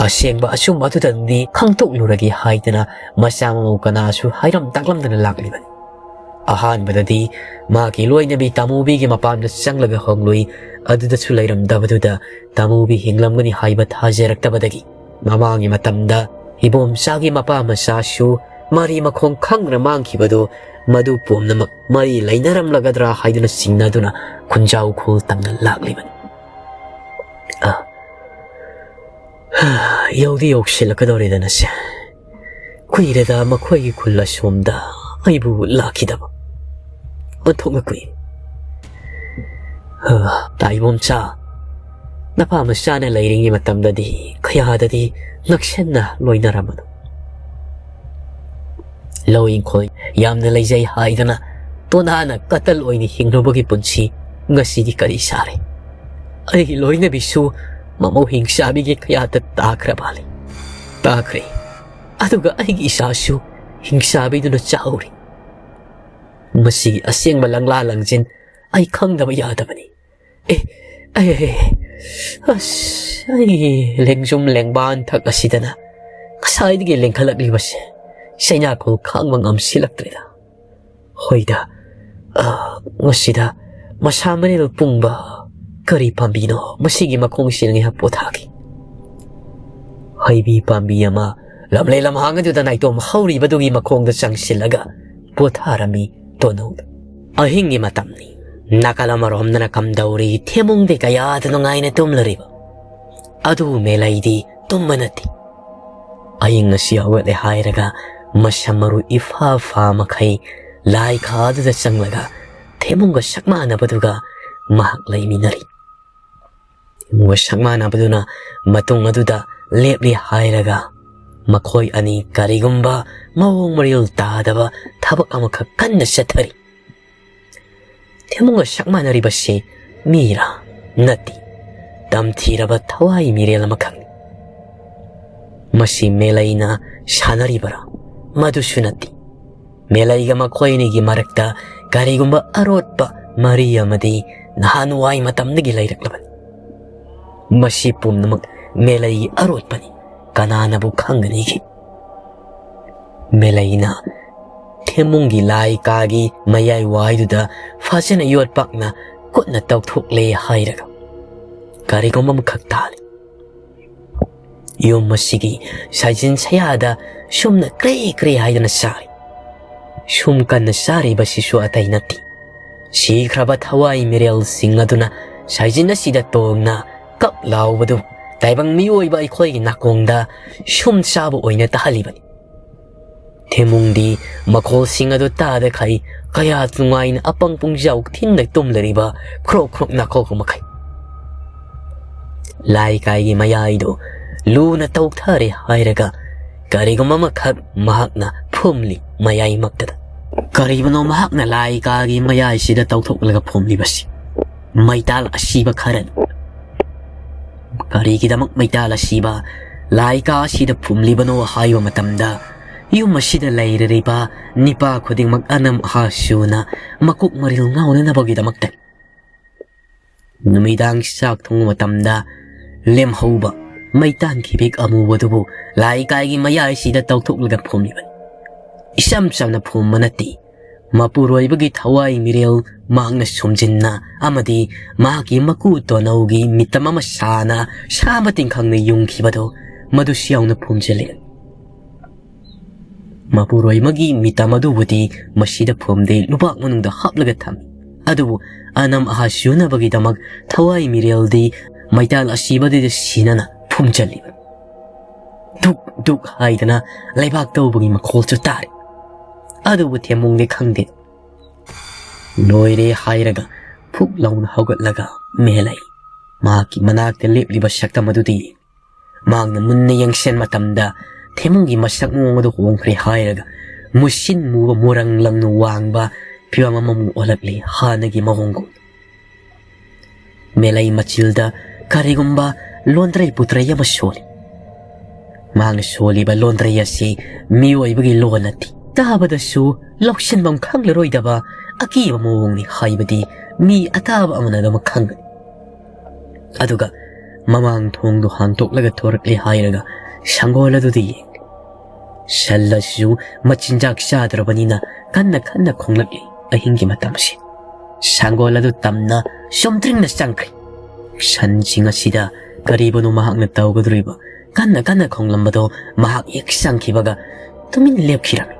ꯑꯁꯦꯡꯕ ꯑꯆꯨꯝꯕ ꯑꯗꯨꯗꯪꯗꯤ ꯈꯪꯗꯣꯛꯂꯨꯔꯒꯦ ꯍꯥꯏꯗꯅ ꯃꯆꯥ ꯃꯃꯧ ꯀꯅꯥꯁꯨ ꯍꯥꯏꯔꯝ ꯇꯥꯛꯂꯝꯗꯅ ꯂꯥꯛꯂꯤꯕꯅꯤ꯫ ꯑꯍꯥꯟꯕꯗꯗꯤ ꯃꯥꯒꯤ ꯂꯣꯏꯅꯕꯤ ꯇꯥꯃꯨꯕꯤꯒꯤ ꯃꯄꯥꯝꯗ ꯆꯪꯂꯒ ꯍꯪꯂꯨꯏ꯫ ꯑꯗꯨꯗꯁꯨ ꯂꯩꯔꯝꯗꯕꯗꯨꯗ ꯇꯥꯃꯨꯕꯤ ꯍꯤꯡꯂꯝꯒꯅꯤ ꯍꯥꯏꯕ ꯊꯥꯖꯔꯛꯇꯕꯗꯒꯤ ꯃꯃꯥꯡꯒꯤ ꯃꯇꯝꯗ ꯏꯕꯣꯝꯆꯥꯒꯤ ꯃꯄꯥ ꯃꯆꯥꯁꯨ ꯃꯔꯤ ꯃꯈꯣꯡ ꯈꯪꯗꯅ ꯃꯥꯡꯈꯤꯕꯗꯨ ꯃꯗꯨ ꯄꯨꯝꯅꯃꯛ ꯃꯔꯤ ꯂꯩꯅꯔꯝꯂꯒꯗ꯭ꯔꯥ ꯍꯥꯏꯗꯨꯅ ꯆꯤꯡꯅꯗꯨꯅ ꯈꯨꯟꯖꯥꯎ ꯈꯨꯜ ꯇꯝꯅ ꯂꯥꯛꯂꯤꯕꯅꯤ꯫ ꯑ, ꯌꯧꯗꯤ ꯌꯧꯁꯤꯜꯂꯛꯀꯗꯧꯔꯦꯗꯅꯁꯦ꯫ ꯀꯨꯏꯔꯦꯗ ꯃꯈꯣꯏꯒꯤ ꯈꯨꯜ ꯑꯁꯣꯝꯗ ꯑꯩꯕꯨ ꯂꯥꯛꯈꯤꯗꯕ꯫ ꯑꯣꯟꯊꯣꯛꯅ ꯀꯨꯏ꯫ ꯍ, ꯇꯥꯏꯕꯣꯝꯆꯥ, ꯅꯄꯥ ꯃꯆꯥꯅ ꯂꯩꯔꯤꯉꯩ ꯃꯇꯝꯗꯗꯤ ꯀꯌꯥꯗꯗꯤ ꯅꯛꯁꯟꯅ ꯂꯣꯏꯅꯔꯝꯕꯅꯣ꯫ ꯂꯧ ꯏꯪꯈꯣꯜ ꯌꯥꯝꯅ ꯂꯩꯖꯩ ꯍꯥꯏꯗꯅ ꯇꯣꯅꯥꯅ ꯀꯇꯜ ꯑꯣꯏꯅ ꯍꯤꯡꯂꯨꯕꯒꯤ ꯄꯨꯟꯁꯤ ꯉꯁꯤꯗꯤ ꯀꯔꯤ ꯁꯥꯔꯦ? ꯑꯩꯒꯤ ꯂꯣꯏꯅꯕꯤꯁꯨ ꯃꯃꯧ ꯍꯤꯡꯆꯥꯕꯤꯒꯤ ꯀꯌꯥꯗ ꯇꯥꯈ꯭ꯔ ꯃꯥꯜꯂꯤ꯫ ꯇꯥꯈ꯭ꯔꯦ꯫ ꯑꯗꯨꯒ ꯑꯩꯒꯤ ꯏꯆꯥꯁꯨ ꯍꯤꯡꯆꯥꯕꯤꯗꯨꯅ ꯆꯥꯍꯧꯔꯤ꯫ ꯃꯁꯤꯒꯤ ꯑꯁꯦꯡꯕ ꯂꯪꯂꯥ ꯂꯪꯖꯤꯟ ꯑꯩ ꯈꯪꯗꯕ ꯌꯥꯗꯕꯅꯤ꯫ ꯑꯦ, ꯑꯦ, ꯑꯦ, ꯑꯁ, ꯑꯩꯒꯤ ꯂꯦꯡꯖꯨꯝ ꯂꯦꯡꯕꯥꯟ ꯊꯛ ꯑꯁꯤꯗꯅ ꯉꯁꯥꯏꯗꯒꯤ ꯂꯦꯡꯈꯠꯂꯛꯂꯤꯕꯁꯦ ꯆꯩꯅꯥꯈꯣꯜ ꯈꯥꯡꯕ ꯉꯝꯁꯤꯜꯂꯛꯇ꯭ꯔꯦꯗ꯫ ꯍꯣꯏꯗ, ꯑ, ꯃꯁꯤꯗ ꯃꯁꯥ ꯃꯔꯦꯜ ꯄꯨꯡꯕ ꯀꯔꯤ ꯄꯥꯝꯕꯤꯅꯣ? ꯃꯁꯤꯒꯤ ꯃꯈꯣꯡꯁꯤꯗ ꯉꯥꯏꯍꯥꯛ ꯄꯣꯊꯥꯒꯦ꯫ ꯍꯩꯕꯤ ꯄꯥꯝꯕꯤ ꯑꯃ ꯂꯝꯂꯩ ꯂꯝꯍꯥꯡ ꯑꯗꯨꯗ ꯅꯥꯏꯇꯣꯝ ꯍꯧꯔꯤꯕꯗꯨꯒꯤ ꯃꯈꯣꯡꯗ ꯆꯪꯁꯤꯜꯂꯒ ꯄꯣꯊꯥꯔꯝꯃꯤ ꯇꯣꯅꯧꯗ꯫ ꯑꯍꯤꯡꯒꯤ ꯃꯇꯝꯅꯤ꯫ ꯅꯥꯀꯜ ꯑꯃꯔꯣꯝꯗꯅ ꯀꯝꯗꯧꯔꯤ ꯊꯦꯃꯨꯡꯗꯤ ꯀꯌꯥꯗ ꯅꯨꯡꯉꯥꯏꯅ ꯇꯨꯝꯂꯔꯤꯕ꯫ ꯑꯗꯨ ꯃꯦꯂꯩꯗꯤ ꯇꯨꯝꯕ ꯅꯠꯇꯦ꯫ ꯑꯌꯤꯡ ꯑꯁꯤ ꯍꯧꯒꯠꯂꯦ ꯍꯥꯏꯔꯒ ꯃꯁꯝ ꯃꯔꯨ ꯏꯐꯥ ꯐꯥ ꯃꯈꯩ ꯂꯥꯏ ꯈꯥꯗꯨꯗ ꯆꯪꯂꯒ ꯊꯦꯃꯨꯡꯒ ꯁꯛ ꯃꯥꯟꯅꯕꯗꯨꯒ ꯃꯍꯥꯛ ꯂꯩꯃꯤꯟꯅꯔꯤ꯫ ꯊꯦꯃꯨꯡꯒ ꯁꯛ ꯃꯥꯟꯅꯕꯗꯨꯅ ꯃꯇꯨꯡ ꯑꯗꯨꯗ ꯂꯦꯞꯂꯤ ꯍꯥꯏꯔꯒ ꯃꯈꯣꯏ ꯑꯅꯤ ꯀꯔꯤꯒꯨꯝꯕ ꯃꯑꯣꯡ ꯃꯔꯤꯜ ꯇꯥꯗꯕ ꯊꯕꯛ ꯑꯃꯈꯛ ꯀꯟꯅ ꯆꯠꯊꯔꯤ꯫ ꯊꯦꯃꯨꯡꯒ ꯁꯛ ꯃꯥꯟꯅꯔꯤꯕꯁꯤ ꯃꯤꯔꯥ? ꯅꯠꯇꯦ꯫ ꯇꯝꯊꯤꯔꯕ ꯊꯋꯥꯏ ꯃꯤꯔꯦꯜ ꯑꯃꯈꯛꯅꯤ꯫ ꯃꯁꯤ ꯃꯦꯂꯩꯅ ꯁꯥꯟꯅꯔꯤꯕꯔꯥ? ꯃꯗꯨꯁꯨ ꯅꯠꯇꯦ꯫ ꯃꯦꯂꯩꯒ ꯃꯈꯣꯏ ꯑꯅꯤꯒꯤ ꯃꯔꯛꯇ ꯀꯔꯤꯒꯨꯝꯕ ꯑꯔꯣꯠꯄ ꯃꯔꯤ ꯑꯃꯗꯤ ꯅꯍꯥꯟꯋꯥꯏ ꯃꯇꯝꯗꯒꯤ ꯂꯩꯔꯛꯂꯕꯅꯤ꯫ ꯃꯁꯤ ꯄꯨꯝꯅꯃꯛ ꯃꯦꯂꯩꯒꯤ ꯑꯔꯣꯠꯄꯅꯤ꯫ ꯀꯅꯥꯅꯕꯨ ꯈꯪꯒꯅꯤꯒꯦ? ꯃꯦꯂꯩꯅ ꯊꯦꯝꯃꯨꯡꯒꯤ ꯂꯥꯏ ꯀꯥꯒꯤ ꯃꯌꯥꯏ ꯋꯥꯏꯗꯨꯗ ꯐꯖꯅ ꯌꯣꯠꯄꯥꯛꯅ ꯈꯨꯠꯅ ꯇꯧꯊꯣꯛꯂꯦ ꯍꯥꯏꯔꯒ ꯀꯔꯤꯒꯨꯝꯕ ꯑꯃꯈꯛ ꯇꯥꯜꯂꯤ꯫ ꯌꯨꯝ ꯑꯁꯤꯒꯤ ꯁꯥꯏꯖꯤꯟ ꯁꯌꯥꯗ ꯁꯨꯝꯅ ꯀ꯭ꯔꯦ ꯀ꯭ꯔꯦ ꯍꯥꯏꯗꯅ ꯆꯥꯔꯤ꯫ ꯁꯨꯝ ꯀꯟꯅ ꯆꯥꯔꯤꯕꯁꯤꯁꯨ ꯑꯇꯩ ꯅꯠꯇꯦ, ꯁꯤꯈ꯭ꯔꯕ ꯊꯋꯥꯏ ꯃꯤꯔꯦꯜꯁꯤꯡ ꯑꯗꯨꯅ ꯁꯥꯏꯖꯤꯟ ꯑꯁꯤꯗ ꯇꯣꯡꯅ ꯀꯞ ꯂꯥꯎꯕꯗꯨ ꯇꯥꯏꯕꯪ ꯃꯤꯑꯣꯏꯕ ꯑꯩꯈꯣꯏꯒꯤ ꯅꯥꯀꯣꯡꯗ ꯁꯨꯝ ꯆꯥꯕ ꯑꯣꯏꯅ ꯇꯥꯍꯜꯂꯤꯕꯅꯤ꯫ ꯊꯦꯃꯨꯡꯗꯤ ꯃꯈꯣꯜꯁꯤꯡ ꯑꯗꯨ ꯇꯥꯗꯈꯩ ꯀꯌꯥ ꯅꯨꯡꯉꯥꯏꯅ ꯑꯄꯪ ꯄꯨꯡꯖꯥꯎ ꯊꯤꯟꯅ ꯇꯨꯝꯂꯔꯤꯕ ꯈ꯭ꯔꯣꯛ ꯈ꯭ꯔꯣꯛ ꯅꯥꯀꯣꯛꯄ ꯃꯈꯩ꯫ ꯂꯥꯏꯀꯥꯏꯒꯤ ꯃꯌꯥꯏꯗꯨ ꯂꯨꯅ ꯇꯧꯊꯔꯦ ꯍꯥꯏꯔꯒ ꯀꯔꯤꯒꯨꯝꯕ ꯑꯃꯈꯛ ꯃꯍꯥꯛꯅ ꯐꯨꯝꯂꯤ ꯃꯌꯥꯏꯃꯛꯇꯗ꯫ ꯀꯔꯤꯕꯨꯅꯣ ꯃꯍꯥꯛꯅ ꯂꯥꯏꯀꯥꯒꯤ ꯃꯌꯥꯏꯁꯤꯗ ꯇꯧꯊꯣꯛꯂꯒ ꯐꯨꯝꯂꯤꯕꯁꯤ? ꯃꯩꯇꯥꯜ ꯑꯁꯤꯕ ꯈꯔꯅꯤ꯫ ꯀꯔꯤꯒꯤꯗꯃꯛ ꯃꯩꯇꯥꯜ ꯑꯁꯤꯕ ꯂꯥꯏꯀꯥ ꯑꯁꯤꯗ ꯐꯨꯝꯂꯤꯕꯅꯣ ꯍꯥꯏꯕ ꯃꯇꯝꯗ, ꯌꯨꯝ ꯑꯁꯤꯗ ꯂꯩꯔꯤꯕ ꯅꯤꯄꯥ ꯈꯨꯗꯤꯡꯃꯛ ꯑꯅꯝ ꯑꯍꯥ ꯁꯨꯅ ꯃꯀꯣꯛ ꯃꯔꯤꯜ ꯉꯥꯎꯅꯅꯕꯒꯤꯗꯃꯛꯇ꯫ ꯅꯨꯃꯤꯗꯥꯡ ꯆꯥꯛ ꯊꯣꯡꯕ ꯃꯇꯝꯗ ꯂꯦꯝꯍꯧꯕ ꯃꯩꯇꯥꯟ ꯈꯤꯕꯤꯛ ꯑꯃꯨꯕꯗꯨꯕꯨ ꯂꯥꯏꯀꯥꯏꯒꯤ ꯃꯌꯥꯏꯁꯤꯗ ꯇꯧꯊꯣꯛꯂꯒ ꯐꯨꯝꯂꯤꯕꯅꯤ꯫ ꯏꯆꯝ ꯆꯝꯅ ꯐꯨꯝꯕ ꯅꯠꯇꯦ, ꯃꯄꯨꯔꯣꯏꯕꯒꯤ ꯊꯋꯥꯏ ꯃꯤꯔꯦꯜ ꯃꯍꯥꯛꯅ ꯁꯨꯝꯖꯤꯟꯅ ꯑꯃꯗꯤ ꯃꯍꯥꯛꯀꯤ ꯃꯀꯨ ꯇꯣꯅꯧꯒꯤ ꯃꯤꯇꯝ ꯑꯃ ꯁꯥꯅ ꯁꯥꯕ ꯇꯤꯡꯈꯪꯅ ꯌꯨꯡꯈꯤꯕꯗꯨ ꯃꯗꯨꯁꯨ ꯌꯥꯎꯅ ꯐꯨꯝꯖꯤꯜꯂꯤ꯫ ꯃꯄꯨꯔꯣꯏꯕꯒꯤ ꯃꯤꯇꯝ ꯑꯗꯨꯕꯨꯗꯤ ꯃꯁꯤꯗ ꯐꯨꯝꯗꯦ, ꯂꯨꯕꯥꯛ ꯃꯅꯨꯡꯗ ꯍꯥꯞꯂꯒ ꯊꯝꯃꯤ꯫ ꯑꯗꯨꯕꯨ ꯑꯅꯝ ꯑꯍꯥ ꯁꯨꯅꯕꯒꯤꯗꯃꯛ ꯊꯋꯥꯏ ꯃꯤꯔꯦꯜꯗꯤ ꯃꯩꯇꯥꯜ ꯑꯁꯤꯕꯗꯨꯗ ꯁꯤꯅꯅ ꯐꯨꯝꯖꯤꯜꯂꯤꯕ꯫ ꯗꯨꯛ ꯗꯨꯛ ꯍꯥꯏꯗꯅ ꯂꯩꯕꯥꯛ ꯇꯧꯕꯒꯤ ꯃꯈꯣꯜꯁꯨ ꯇꯥꯔꯤ꯫ ꯑꯗꯨꯕꯨ ꯊꯦꯝꯃꯨꯡꯗꯤ ꯈꯪꯗꯦ꯫ ꯂꯣꯏꯔꯦ ꯍꯥꯏꯔꯒ ꯐꯨꯛ ꯂꯥꯎꯅ ꯍꯧꯒꯠꯂꯒ ꯃꯦꯂꯩ ꯃꯍꯥꯛꯀꯤ ꯃꯅꯥꯛꯇ ꯂꯦꯞꯂꯤꯕ ꯁꯛꯇꯝ ꯑꯗꯨꯗꯤ ꯃꯍꯥꯛꯅ ꯃꯨꯟꯅ ꯌꯦꯡꯁꯤꯟ ꯃꯇꯝꯗ ꯊꯦꯝꯃꯨꯡꯒꯤ ꯃꯁꯛ ꯃꯑꯣꯡ ꯑꯗꯨ ꯍꯣꯡꯈ꯭ꯔꯦ ꯍꯥꯏꯔꯒ ꯃꯨꯁꯤꯟ ꯃꯨꯕ ꯃꯨꯔꯪ ꯂꯪꯅ ꯋꯥꯡꯕ ꯐꯤꯕꯝ ꯑꯃꯃꯨꯛ ꯑꯣꯜꯂꯛꯂꯤ ꯍꯥꯟꯅꯒꯤ ꯃꯑꯣꯡꯒꯨꯝ꯫ ꯃꯦꯂꯩ ꯃꯆꯤꯜꯗ ꯀꯔꯤꯒꯨꯝꯕ ꯂꯣꯟꯗ꯭ꯔꯩ ꯄꯨꯠꯇ꯭ꯔꯩ ꯑꯃ ꯁꯣꯜꯂꯤ꯫ ꯃꯍꯥꯛꯅ ꯁꯣꯜꯂꯤꯕ ꯂꯣꯟꯗ꯭ꯔꯩ ꯑꯁꯤ ꯃꯤꯑꯣꯏꯕꯒꯤ ꯂꯣꯟ ꯅꯠꯇꯦ꯫ ꯇꯥꯕꯗꯁꯨ ꯂꯧꯁꯤꯟꯐꯝ ꯈꯪꯂꯔꯣꯏꯗꯕ ꯑꯀꯤꯕ ꯃꯑꯣꯡꯅꯤ ꯍꯥꯏꯕꯗꯤ ꯃꯤ ꯑꯇꯥꯕ ꯑꯃꯅ ꯑꯗꯨꯃꯛ ꯈꯪꯒꯅꯤ꯫ ꯑꯗꯨꯒ ꯃꯃꯥꯡ ꯊꯣꯡꯗꯨ ꯍꯥꯡꯗꯣꯛꯂꯒ ꯊꯣꯔꯛꯂꯦ ꯍꯥꯏꯔꯒ ꯁꯪꯒꯣꯜ ꯑꯗꯨꯗ ꯌꯦꯡꯂꯤ꯫ ꯁꯟ ꯑꯁꯤꯁꯨ ꯃꯆꯤꯟꯖꯥꯛ ꯆꯥꯗ꯭ꯔꯕꯅꯤꯅ ꯀꯟꯅ ꯀꯟꯅ ꯈꯣꯡꯂꯛꯂꯤ꯫ ꯑꯍꯤꯡꯒꯤ ꯃꯇꯝꯁꯤ ꯁꯪꯒꯣꯜ ꯑꯗꯨ ꯇꯝꯅ ꯆꯨꯝꯗ꯭ꯔꯤꯡꯅ ꯆꯪꯈ꯭ꯔꯦ꯫ ꯁꯟꯁꯤꯡ ꯑꯁꯤꯗ ꯀꯔꯤꯕꯨꯅꯣ ꯃꯍꯥꯛꯅ ꯇꯧꯒꯗꯧꯔꯤꯕ? ꯀꯟꯅ ꯀꯟꯅ ꯈꯣꯡꯂꯝꯕꯗꯣ ꯃꯍꯥꯛ ꯍꯦꯛ ꯁꯪꯈꯤꯕꯒ ꯇꯨꯃꯤꯟ ꯂꯦꯞꯈꯤꯔꯝꯃꯤ꯫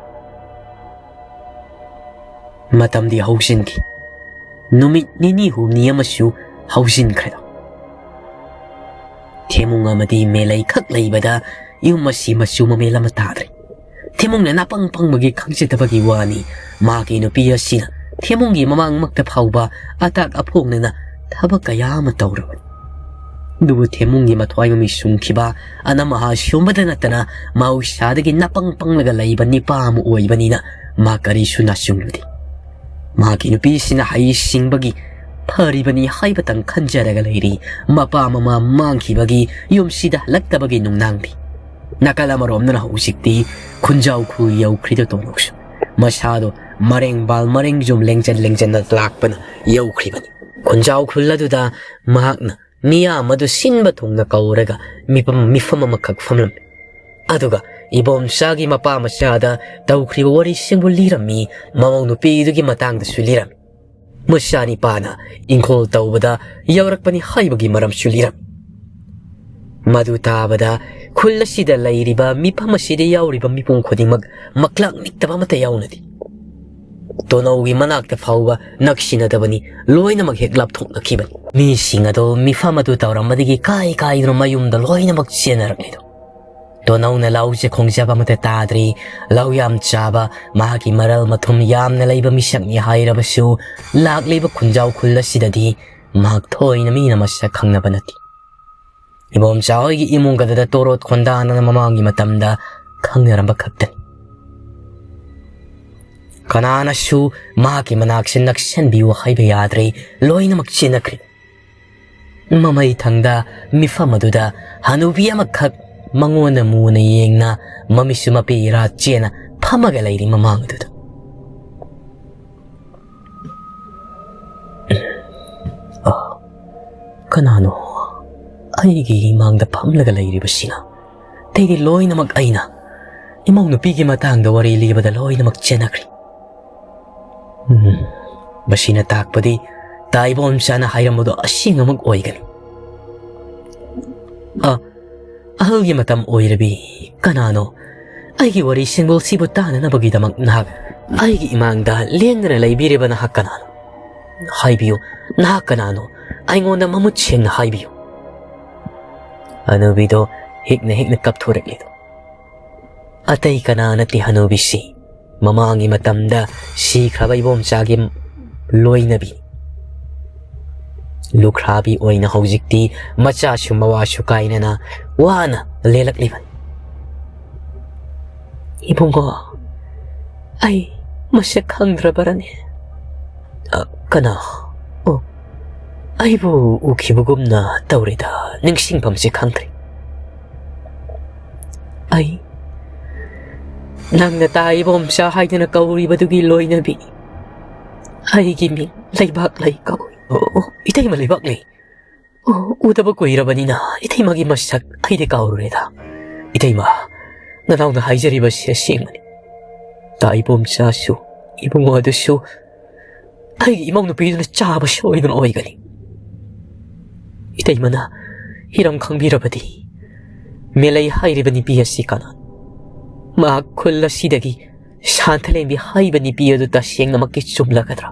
ꯃꯇꯝꯗꯤ ꯍꯧꯖꯤꯟꯈꯤ꯫ ꯅꯨꯃꯤꯠ ꯅꯤꯅꯤ ꯍꯨꯝꯅꯤ ꯑꯃꯁꯨ ꯍꯧꯖꯤꯟꯈ꯭ꯔꯦ꯫ ꯊꯦꯃꯨꯡ ꯑꯃꯗꯤ ꯃꯦꯂꯩ ꯈꯛ ꯂꯩꯕꯗ ꯌꯨꯝ ꯑꯁꯤ ꯃꯆꯨ ꯃꯃꯦꯟ ꯑꯃ ꯇꯥꯗ꯭ꯔꯦ꯫ ꯊꯦꯃꯨꯡꯅ ꯅꯥꯄꯪ ꯄꯪꯕꯒꯤ ꯈꯪꯖꯗꯕꯒꯤ ꯋꯥꯅꯤ꯫ ꯃꯍꯥꯛꯀꯤ ꯅꯨꯄꯤ ꯑꯁꯤꯅ ꯊꯦꯃꯨꯡꯒꯤ ꯃꯃꯥꯡꯃꯛꯇ ꯐꯥꯎꯕ ꯑꯇꯥꯛ ꯑꯐꯣꯡꯅꯅ ꯊꯕꯛ ꯀꯌꯥ ꯑꯃ ꯇꯧꯔꯕꯅꯤ꯫ ꯑꯗꯨꯕꯨ ꯊꯦꯃꯨꯡꯒꯤ ꯃꯊ꯭ꯋꯥꯏ ꯃꯃꯤ ꯁꯨꯡꯈꯤꯕ ꯑꯅꯝ ꯑꯍꯥ ꯁꯨꯝꯕꯗ ꯅꯠꯇꯅ ꯃꯍꯧꯁꯥꯗꯒꯤ ꯅꯥꯄꯪ ꯄꯪꯂꯒ ꯂꯩꯕ ꯅꯤꯄꯥ ꯑꯃ ꯑꯣꯏꯕꯅꯤꯅ ꯃꯥ ꯀꯔꯤꯁꯨ ꯅꯥꯆꯨꯡꯂꯨꯗꯦ꯫ ꯃꯍꯥꯛꯀꯤ ꯅꯨꯄꯤꯁꯤꯅ ꯍꯩ ꯁꯤꯡꯕꯒꯤ ꯐꯔꯤꯕꯅꯤ ꯍꯥꯏꯕꯇꯪ ꯈꯟꯖꯔꯒ ꯂꯩꯔꯤ꯫ ꯃꯄꯥ ꯃꯃꯥ ꯃꯥꯡꯈꯤꯕꯒꯤ ꯌꯨꯝꯁꯤꯗ ꯍꯜꯂꯛꯇꯕꯒꯤ ꯅꯨꯡꯅꯥꯡꯗꯤ꯫ ꯅꯥꯀꯜ ꯑꯃꯔꯣꯝꯗꯅ ꯍꯧꯖꯤꯛꯇꯤ ꯈꯨꯟꯖꯥꯎ ꯈꯨꯜ ꯌꯧꯈ꯭ꯔꯤꯗ ꯇꯣꯅꯧꯁꯨ꯫ ꯃꯁꯥꯗꯣ ꯃꯔꯦꯡꯕꯥꯜ ꯃꯔꯦꯡꯖꯨꯝ ꯂꯦꯡꯖꯟ ꯂꯦꯡꯖꯟꯅ ꯂꯥꯛꯄꯅ ꯌꯧꯈ꯭ꯔꯤꯕꯅꯤ꯫ ꯈꯨꯟꯖꯥꯎ ꯈꯨꯜ ꯑꯗꯨꯗ ꯃꯍꯥꯛꯅ ꯃꯤꯌꯥꯝ ꯑꯗꯨ ꯁꯤꯟꯕ ꯊꯨꯡꯅ ꯀꯧꯔꯒ ꯃꯤꯐꯝ, ꯃꯤꯐꯝ ꯑꯃꯈꯛ ꯐꯝꯂꯝꯃꯤ꯫ ꯑꯗꯨꯒ ꯏꯕꯣꯝꯆꯥꯒꯤ ꯃꯄꯥ ꯃꯆꯥꯗ ꯇꯧꯈ꯭ꯔꯤꯕ ꯋꯥꯔꯤꯁꯤꯡꯕꯨ ꯂꯤꯔꯝꯃꯤ, ꯃꯃꯧ ꯅꯨꯄꯤꯗꯨꯒꯤ ꯃꯇꯥꯡꯗꯁꯨ ꯂꯤꯔꯝꯃꯤ꯫ ꯃꯆꯥꯅꯤꯄꯥꯅ ꯏꯪꯈꯣꯜ ꯇꯧꯕꯗ ꯌꯥꯎꯔꯛꯄꯅꯤ ꯍꯥꯏꯕꯒꯤ ꯃꯔꯝꯁꯨ ꯂꯤꯔꯝꯃꯤ꯫ ꯃꯗꯨ ꯇꯥꯕꯗ ꯈꯨꯜ ꯑꯁꯤꯗ ꯂꯩꯔꯤꯕ ꯃꯤꯐꯝ ꯑꯁꯤꯗ ꯌꯥꯎꯔꯤꯕ ꯃꯤꯄꯨꯝ ꯈꯨꯗꯤꯡꯃꯛ ꯃꯀ꯭ꯂꯥꯛ ꯅꯤꯛꯇꯕ ꯑꯃꯠꯇ ꯌꯥꯎꯅꯗꯦ꯫ ꯇꯣꯅꯧꯒꯤ ꯃꯅꯥꯛꯇ ꯐꯥꯎꯕ ꯅꯛꯁꯤꯟꯅꯗꯕꯅꯤ, ꯂꯣꯏꯅꯃꯛ ꯍꯦꯛ ꯂꯥꯞꯊꯣꯛꯅꯈꯤꯕꯅꯤ꯫ ꯃꯤꯁꯤꯡ ꯑꯗꯨ ꯃꯤꯐꯝ ꯑꯗꯨ ꯇꯧꯔꯝꯕꯗꯒꯤ ꯀꯥꯏ ꯀꯥꯏꯗꯨꯅ ꯃꯌꯨꯝꯗ ꯂꯣꯏꯅꯃꯛ ꯆꯦꯟꯅꯔꯛꯂꯤꯗꯣ꯫ ꯇꯣꯅꯧꯅ ꯂꯧꯁꯦ ꯈꯣꯡꯖꯕ ꯑꯃꯠꯇ ꯇꯥꯗ꯭ꯔꯤ꯫ ꯂꯧ ꯌꯥꯝ ꯆꯥꯕ, ꯃꯍꯥꯛꯀꯤ ꯃꯔꯜ ꯃꯊꯨꯝ ꯌꯥꯝꯅ ꯂꯩꯕ ꯃꯤꯁꯛꯅꯤ ꯍꯥꯏꯔꯕꯁꯨ, ꯂꯥꯛꯂꯤꯕ ꯈꯨꯟꯖꯥꯎ ꯈꯨꯜ ꯑꯁꯤꯗꯗꯤ ꯃꯍꯥꯛ ꯊꯣꯏꯅ ꯃꯤꯅ ꯃꯁꯛ ꯈꯪꯅꯕ ꯅꯠꯇꯦ꯫ ꯏꯕꯣꯝꯆꯥ ꯍꯣꯏꯒꯤ ꯏꯃꯨꯡ ꯑꯗꯨꯗ ꯇꯣꯔꯣꯠ ꯈꯣꯟꯗꯥꯅꯅ ꯃꯃꯥꯡꯒꯤ ꯃꯇꯝꯗ ꯈꯪꯅꯔꯝꯕ ꯈꯛꯇꯅꯤ꯫ ꯀꯅꯥꯅꯁꯨ ꯃꯍꯥꯛꯀꯤ ꯃꯅꯥꯛꯁꯦ ꯅꯛꯁꯟꯕꯤꯌꯨ ꯍꯥꯏꯕ ꯌꯥꯗ꯭ꯔꯦ, ꯂꯣꯏꯅꯃꯛ ꯆꯦꯟꯅꯈ꯭ꯔꯦ꯫ ꯃꯃꯩ ꯊꯪꯗ ꯃꯤꯐꯝ ꯑꯗꯨꯗ ꯍꯅꯨꯕꯤ ꯑꯃꯈꯛ ꯃꯉꯣꯟꯗ ꯃꯨꯅ ꯌꯦꯡꯅ ꯃꯃꯤꯠꯁꯨ ꯃꯄꯤ ꯏꯔꯥ ꯆꯦꯅ ꯐꯝꯃꯒ ꯂꯩꯔꯤ ꯃꯃꯥꯡ ꯑꯗꯨꯗ꯫ ꯑ, ꯀꯅꯥꯅꯣ ꯑꯩꯒꯤ ꯏꯃꯥꯡꯗ ꯐꯝꯂꯒ ꯂꯩꯔꯤꯕꯁꯤꯅ? ꯑꯇꯩꯗꯤ ꯂꯣꯏꯅꯃꯛ ꯑꯩꯅ ꯏꯃꯧ ꯅꯨꯄꯤꯒꯤ ꯃꯇꯥꯡꯗ ꯋꯥꯔꯤ ꯂꯤꯕꯗ ꯂꯣꯏꯅꯃꯛ ꯆꯦꯟꯅꯈ꯭ꯔꯦ꯫ ꯎꯝ, ꯃꯁꯤꯅ ꯇꯥꯛꯄꯗꯤ ꯇꯥꯏꯕꯣꯝꯆꯥꯅ ꯍꯥꯏꯔꯝꯕꯗꯣ ꯑꯁꯦꯡꯕꯃꯛ ꯑꯣꯏꯒꯅꯤ꯫ ꯑ, ꯑꯍꯜꯒꯤ ꯃꯇꯝ ꯑꯣꯏꯔꯕꯤ ꯀꯅꯥꯅꯣ? ꯑꯩꯒꯤ ꯋꯥꯔꯤ ꯁꯤꯡꯕꯨꯜꯁꯤꯕꯨ ꯇꯥꯅꯅꯕꯒꯤꯗꯃꯛ ꯅꯍꯥꯛ ꯑꯩꯒꯤ ꯏꯃꯥꯡꯗ ꯂꯦꯡꯗꯅ ꯂꯩꯕꯤꯔꯤꯕ ꯅꯍꯥꯛ ꯀꯅꯥꯅꯣ? ꯍꯥꯏꯕꯤꯌꯨ, ꯅꯍꯥꯛ ꯀꯅꯥꯅꯣ? ꯑꯩꯉꯣꯟꯗ ꯃꯃꯨꯠ ꯁꯦꯡꯅ ꯍꯥꯏꯕꯤꯌꯨ꯫ ꯍꯅꯨꯕꯤꯗꯣ ꯍꯤꯛꯅ ꯍꯤꯛꯅ ꯀꯞꯊꯣꯔꯛꯂꯤꯗꯣ ꯑꯇꯩ ꯀꯅꯥ ꯅꯠꯇꯦ, ꯍꯅꯨꯕꯤꯁꯤ ꯃꯃꯥꯡꯒꯤ ꯃꯇꯝꯗ ꯁꯤꯈ꯭ꯔꯕ ꯏꯕꯣꯝꯆꯥꯒꯤ ꯂꯣꯏꯅꯕꯤ꯫ ꯂꯨꯈ꯭ꯔꯥꯕꯤ ꯑꯣꯏꯅ ꯍꯧꯖꯤꯛꯇꯤ ꯃꯆꯥꯁꯨ ꯃꯋꯥꯁꯨ ꯀꯥꯏꯅꯅ ꯋꯥꯅ ꯂꯦꯜꯂꯛꯂꯤꯕꯅꯤ꯫ "ꯏꯕꯨꯡꯉꯣ, ꯑꯩ ꯃꯁꯛ ꯈꯪꯗ꯭ꯔꯕꯔꯅꯦ?" "ꯑ, ꯀꯅꯥ? ꯑꯣ, ꯑꯩꯕꯨ ꯎꯈꯤꯕꯒꯨꯝꯅ ꯇꯧꯔꯦꯗ, ꯅꯤꯡꯁꯤꯡꯐꯝꯁꯦ ꯈꯪꯗ꯭ꯔꯦ꯫ ꯑꯩ, ꯅꯪꯅ ꯇꯥ ꯏꯕꯣꯝꯆꯥ ꯍꯥꯏꯗꯅ ꯀꯧꯔꯤꯕꯗꯨꯒꯤ ꯂꯣꯏꯅꯕꯤ꯫ ꯑꯩꯒꯤ ꯃꯤꯡ ꯂꯩꯕꯥꯛꯂꯩ ꯀꯧꯏ꯫" "ꯑꯣ, ꯑꯣ, ꯏꯇꯩꯃ ꯂꯩꯕꯥꯛꯂꯩ꯫ ꯑꯣ, ꯎꯗꯕ ꯀꯨꯏꯔꯕꯅꯤꯅ ꯏꯇꯩꯃꯒꯤ ꯃꯁꯛ ꯑꯩꯗꯤ ꯀꯥꯎꯔꯨꯔꯦꯗ꯫ ꯏꯇꯩꯃ, ꯅꯅꯥꯎꯅ ꯍꯥꯏꯖꯔꯤꯕꯁꯤ ꯑꯁꯦꯡꯕꯅꯤ꯫ ꯇꯥ ꯏꯕꯣꯝꯆꯥꯁꯨ, ꯏꯕꯨꯡꯉꯣ ꯑꯗꯨꯁꯨ ꯑꯩꯒꯤ ꯏꯃꯧ ꯅꯨꯄꯤꯗꯨꯅ ꯆꯥꯕ ꯁꯣꯏꯗꯅ ꯑꯣꯏꯒꯅꯤ꯫ ꯏꯇꯩꯃꯅ ꯍꯤꯔꯝ ꯈꯪꯕꯤꯔꯕꯗꯤ, ꯃꯦꯂꯩ ꯍꯥꯏꯔꯤꯕ ꯅꯨꯄꯤ ꯑꯁꯤ ꯀꯅꯥ? ꯃꯍꯥꯛ ꯈꯨꯜ ꯑꯁꯤꯗꯒꯤ ꯁꯥꯟꯊꯂꯦꯝꯕꯤ ꯍꯥꯏꯕ ꯅꯨꯄꯤ ꯑꯗꯨ ꯇꯁꯦꯡꯅꯃꯛꯀꯤ ꯆꯨꯝꯂꯒꯗ꯭ꯔꯥ?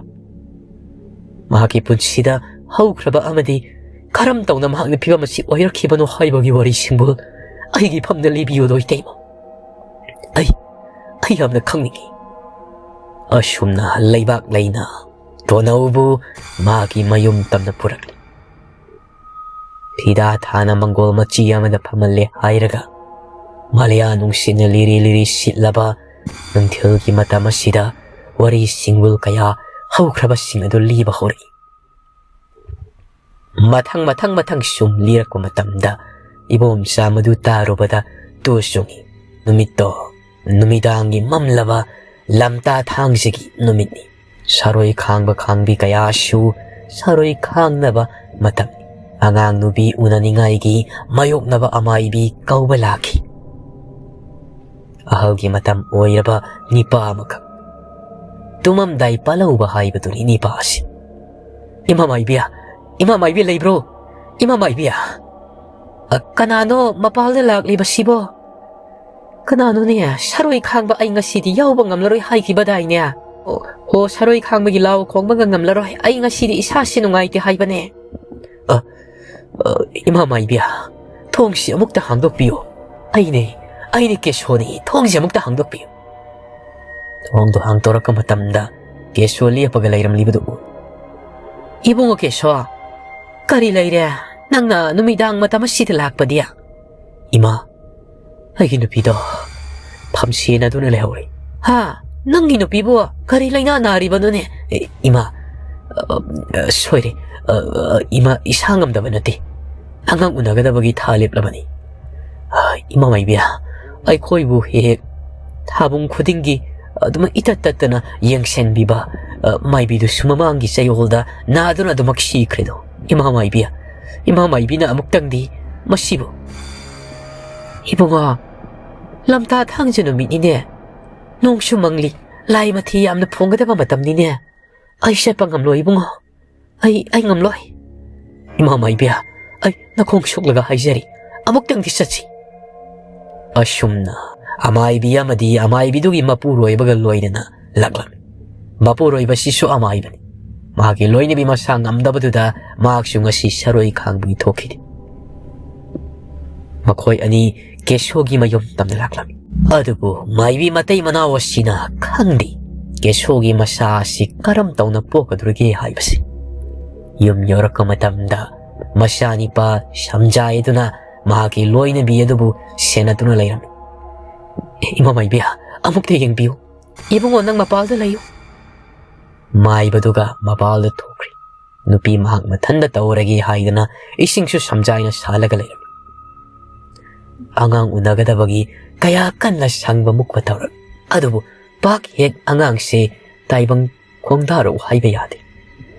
ꯃꯍꯥꯛꯀꯤ ꯄꯨꯟꯁꯤꯗ ꯍꯧꯈ꯭ꯔꯕ ꯑꯃꯗꯤ ꯀꯔꯝ ꯇꯧꯅ ꯃꯍꯥꯛꯅ ꯐꯤꯕꯝ ꯑꯁꯤ ꯑꯣꯏꯔꯛꯈꯤꯕꯅꯣ ꯍꯥꯏꯕꯒꯤ ꯋꯥꯔꯤ ꯁꯤꯡꯕꯨꯜ ꯑꯩꯒꯤ ꯐꯝꯗ ꯂꯤꯕꯤꯌꯨꯗꯣ, ꯏꯇꯩꯃ꯫ ꯑꯩ, ꯑꯩ ꯌꯥꯝꯅ ꯈꯪꯅꯤꯡꯏ꯫" ꯑꯁꯨꯝꯅ ꯂꯩꯕꯥꯛ ꯂꯩꯅ ꯇꯣꯅꯧꯕꯨ ꯃꯍꯥꯛꯀꯤ ꯃꯌꯨꯝ ꯇꯝꯅ ꯄꯨꯔꯛꯂꯤ꯫ ꯐꯤꯗꯥ ꯊꯥꯅ ꯃꯪꯒꯣꯜ ꯃꯆꯤ ꯑꯃꯗ ꯐꯝꯍꯜꯂꯦ ꯍꯥꯏꯔꯒ, ꯃꯥꯂꯦꯌꯥ ꯅꯨꯡꯁꯤꯠꯅ ꯂꯤꯔꯤ ꯂꯤꯔꯤ ꯁꯤꯠꯂꯕ ꯅꯨꯡꯊꯤꯜꯒꯤ ꯃꯇꯝ ꯑꯁꯤꯗ ꯋꯥꯔꯤ ꯁꯤꯡꯕꯨꯜ ꯀꯌꯥ ꯍꯧꯈ꯭ꯔꯕꯁꯤꯡ ꯑꯗꯨ ꯂꯤꯕ ꯍꯧꯔꯛꯏ꯫ ꯃꯊꯪ ꯃꯊꯪ ꯃꯊꯪ ꯁꯨꯝ ꯂꯤꯔꯛꯄ ꯃꯇꯝꯗ, ꯏꯕꯣꯝꯆꯥ ꯃꯗꯨ ꯇꯥꯔꯨꯕꯗ ꯇꯨ ꯆꯨꯡꯏ꯫ ꯅꯨꯃꯤꯠꯇꯣ ꯅꯨꯃꯤꯗꯥꯡꯒꯤ ꯃꯝꯂꯕ ꯂꯝꯇꯥ ꯊꯥꯡꯖꯒꯤ ꯅꯨꯃꯤꯠꯅꯤ꯫ ꯁꯥꯔꯣꯏ ꯈꯥꯡꯕ ꯈꯥꯡꯕꯤ ꯀꯌꯥꯁꯨ ꯁꯥꯔꯣꯏ ꯈꯥꯡꯅꯕ ꯃꯇꯝꯅꯤ꯫ ꯑꯉꯥꯡ ꯅꯨꯄꯤ ꯎꯅꯅꯤꯡꯉꯥꯏꯒꯤ ꯃꯥꯌꯣꯛꯅꯕ ꯑꯃꯥꯏꯕꯤ ꯀꯧꯕ ꯂꯥꯛꯈꯤ꯫ ꯑꯍꯜꯒꯤ ꯃꯇꯝ ꯑꯣꯏꯔꯕ ꯅꯤꯄꯥ ꯑꯃꯈꯛ꯫ ꯇꯨꯝꯃꯝꯗꯥꯏ ꯄꯥꯜꯍꯧꯕ ꯍꯥꯏꯕꯗꯨꯅꯤ ꯅꯤꯄꯥ ꯑꯁꯤ꯫ "ꯏꯃꯥ ꯃꯥꯏꯕꯤ, ꯏꯃꯥ ꯃꯥꯏꯕꯤ ꯂꯩꯕ꯭ꯔꯣ? ꯏꯃꯥ ꯃꯥꯏꯕꯤ!" "ꯀꯅꯥꯅꯣ ꯃꯄꯥꯜꯗ ꯂꯥꯛꯂꯤꯕꯁꯤꯕꯣ? ꯀꯅꯥꯅꯣꯅꯦ? ꯁꯔꯣꯏ ꯈꯥꯡꯕ ꯑꯩ ꯉꯁꯤꯗꯤ ꯌꯥꯎꯕ ꯉꯝꯂꯔꯣꯏ ꯍꯥꯏꯈꯤꯕꯗꯥꯏꯅꯦ? ꯑꯣ, ꯍꯣ, ꯁꯔꯣꯏ ꯈꯥꯡꯕꯒꯤ ꯂꯥꯎ ꯈꯣꯡꯕꯒ ꯉꯝꯂꯔꯣꯏ꯫ ꯑꯩ ꯉꯁꯤꯗꯤ ꯏꯁꯥꯁꯤ ꯅꯨꯡꯉꯥꯏꯇꯦ ꯍꯥꯏꯕꯅꯦ꯫" "ꯑ, ꯑ, ꯏꯃꯥ ꯃꯥꯏꯕꯤ, ꯊꯣꯡꯁꯤ ꯑꯃꯨꯛꯇ ꯍꯥꯡꯗꯣꯛꯄꯤꯌꯨ꯫ ꯑꯩꯅꯦ, ꯑꯩꯅꯦ ꯀꯦꯁꯣꯅꯤ꯫ ꯊꯣꯡꯁꯤ ꯑꯃꯨꯛꯇ ꯍꯥꯡꯗꯣꯛꯄꯤꯌꯨ꯫" ꯊꯣꯡꯗꯣ ꯍꯥꯡꯗꯣꯔꯛꯄ ꯃꯇꯝꯗ ꯀꯦꯁꯣ ꯂꯦꯞꯄꯒ ꯂꯩꯔꯝꯂꯤꯕꯗꯨ ꯎ꯫ "ꯏꯕꯨꯡꯉꯣ ꯀꯦꯁꯣ, ꯀꯔꯤ ꯂꯩꯔꯦ? ꯅꯪꯅ ꯅꯨꯃꯤꯗꯥꯡ ꯃꯇꯝ ꯑꯁꯤꯗ ꯂꯥꯛꯄꯗꯤ?" "ꯏꯃꯥ, ꯑꯩꯒꯤ ꯅꯨꯄꯤꯗꯣ ꯐꯝꯁꯦꯟꯅꯗꯨꯅ ꯂꯩꯍꯧꯔꯦ꯫" "ꯍꯥ? ꯅꯪꯒꯤ ꯅꯨꯄꯤꯕꯨ ꯀꯔꯤ ꯂꯥꯏꯅꯥ ꯅꯥꯔꯤꯕꯅꯣꯅꯦ?" "ꯑꯦ, ꯏꯃꯥ, ꯑ, ꯑ, ꯁꯣꯏꯔꯦ꯫ ꯑ, ꯑ, ꯏꯃꯥ, ꯏꯁꯥ ꯉꯝꯗꯕ ꯅꯠꯇꯦ꯫ ꯑꯉꯥꯡ ꯎꯅꯒꯗꯕꯒꯤ ꯊꯥ ꯂꯦꯞꯂꯕꯅꯤ꯫ ꯑ, ꯏꯃꯥ ꯃꯥꯏꯕꯤ, ꯑꯩꯈꯣꯏꯕꯨ ꯍꯦꯛ ꯍꯦꯛ ꯊꯥꯕꯨꯡ ꯈꯨꯗꯤꯡꯒꯤ ꯑꯗꯨꯃꯛ ꯏꯇꯠ ꯇꯠꯇꯅ ꯌꯦꯡꯁꯤꯟꯕꯤꯕ, ꯑ, ꯃꯥꯏꯕꯤꯗꯨꯁꯨ ꯃꯃꯥꯡꯒꯤ ꯆꯌꯣꯜꯗ ꯅꯥꯗꯨꯅ ꯑꯗꯨꯃꯛ ꯁꯤꯈ꯭ꯔꯦꯗꯣ꯫ ꯏꯃꯥ ꯃꯥꯏꯕꯤ, ꯏꯃꯥ ꯃꯥꯏꯕꯤꯅ ꯑꯃꯨꯛꯇꯪꯗꯤ ꯃꯁꯤꯕꯨ꯫" "ꯏꯕꯨꯡꯉꯣ, ꯂꯝꯇꯥ ꯊꯥꯡꯖ ꯅꯨꯃꯤꯠꯅꯤꯅꯦ꯫ ꯅꯣꯡꯁꯨ ꯃꯪꯂꯤ, ꯂꯥꯏ ꯃꯊꯤ ꯌꯥꯝꯅ ꯐꯣꯡꯒꯗꯕ ꯃꯇꯝꯅꯤꯅꯦ꯫ ꯑꯩ ꯆꯠꯄ ꯉꯝꯂꯣꯏ ꯏꯕꯨꯡꯉꯣ꯫ ꯑꯩ, ꯑꯩ ꯉꯝꯂꯣꯏ꯫" "ꯏꯃꯥ ꯃꯥꯏꯕꯤ, ꯑꯩ ꯅꯈꯣꯡ ꯁꯣꯛꯂꯒ ꯍꯥꯏꯖꯔꯤ, ꯑꯃꯨꯛꯇꯪꯗꯤ ꯆꯠꯁꯤ꯫" ꯑꯁꯨꯝꯅ ꯑꯃꯥꯏꯕꯤ ꯑꯃꯗꯤ ꯑꯃꯥꯏꯕꯤꯗꯨꯒꯤ ꯃꯄꯨꯔꯣꯏꯕꯒ ꯂꯣꯏꯅꯅ ꯂꯥꯛꯂꯝꯃꯤ꯫ ꯃꯄꯨꯔꯣꯏꯕꯁꯤꯁꯨ ꯑꯃꯥꯏꯕꯅꯤ꯫ ꯃꯍꯥꯛꯀꯤ ꯂꯣꯏꯅꯕꯤ ꯃꯁꯥ ꯉꯝꯗꯕꯗꯨꯗ ꯃꯍꯥꯛꯁꯨ ꯉꯁꯤ ꯁꯔꯣꯏ ꯈꯥꯡꯕꯒꯤ ꯊꯣꯛꯈꯤꯅꯤ꯫ ꯃꯈꯣꯏ ꯑꯅꯤ ꯀꯦꯁꯣꯒꯤ ꯃꯌꯨꯝ ꯇꯝꯅ ꯂꯥꯛꯂꯝꯃꯤ꯫ ꯑꯗꯨꯕꯨ ꯃꯥꯏꯕꯤ ꯃꯇꯩ ꯃꯅꯥꯎ ꯑꯁꯤꯅ ꯈꯪꯗꯦ, ꯀꯦꯁꯣꯒꯤ ꯃꯁꯥ ꯑꯁꯤ ꯀꯔꯝ ꯇꯧꯅ ꯄꯣꯛꯀꯗꯧꯔꯤꯒꯦ ꯍꯥꯏꯕꯁꯤ꯫ ꯌꯨꯝ ꯌꯧꯔꯛꯄ ꯃꯇꯝꯗ ꯃꯆꯥꯅꯤꯄꯥ ꯁꯝꯖꯥꯏꯗꯨꯅ ꯃꯍꯥꯛꯀꯤ ꯂꯣꯏꯅꯕꯤ ꯑꯗꯨꯕꯨ ꯁꯦꯟꯅꯗꯨꯅ ꯂꯩꯔꯝꯃꯤ꯫ "ꯏꯃꯥ ꯃꯥꯏꯕꯤ, ꯑꯃꯨꯛꯇ ꯌꯦꯡꯕꯤꯌꯨ꯫" "ꯏꯕꯨꯡꯉꯣ, ꯅꯪ ꯃꯄꯥꯜꯗ ꯂꯩꯌꯨ꯫" ꯃꯥꯏꯕꯗꯨꯒ ꯃꯄꯥꯜꯗ ꯊꯣꯛꯈ꯭ꯔꯦ꯫ ꯅꯨꯄꯤ ꯃꯍꯥꯛ ꯃꯊꯟꯇ ꯇꯧꯔꯒꯦ ꯍꯥꯏꯗꯅ ꯏꯁꯤꯡꯁꯨ ꯁꯝꯖꯥꯏꯅ ꯁꯥꯜꯂꯒ ꯂꯩꯔꯝꯃꯤ꯫ ꯑꯉꯥꯡ ꯎꯅꯒꯗꯕꯒꯤ ꯀꯌꯥ ꯀꯟꯅ ꯁꯪꯕ ꯃꯨꯛꯄ ꯇꯧꯔꯝꯃꯤ꯫ ꯑꯗꯨꯕꯨ ꯄꯥꯛ ꯍꯦꯛ ꯑꯉꯥꯡꯁꯦ ꯇꯥꯏꯕꯪ ꯈꯣꯡꯗꯥꯔꯛꯎ ꯍꯥꯏꯕ ꯌꯥꯗꯦ꯫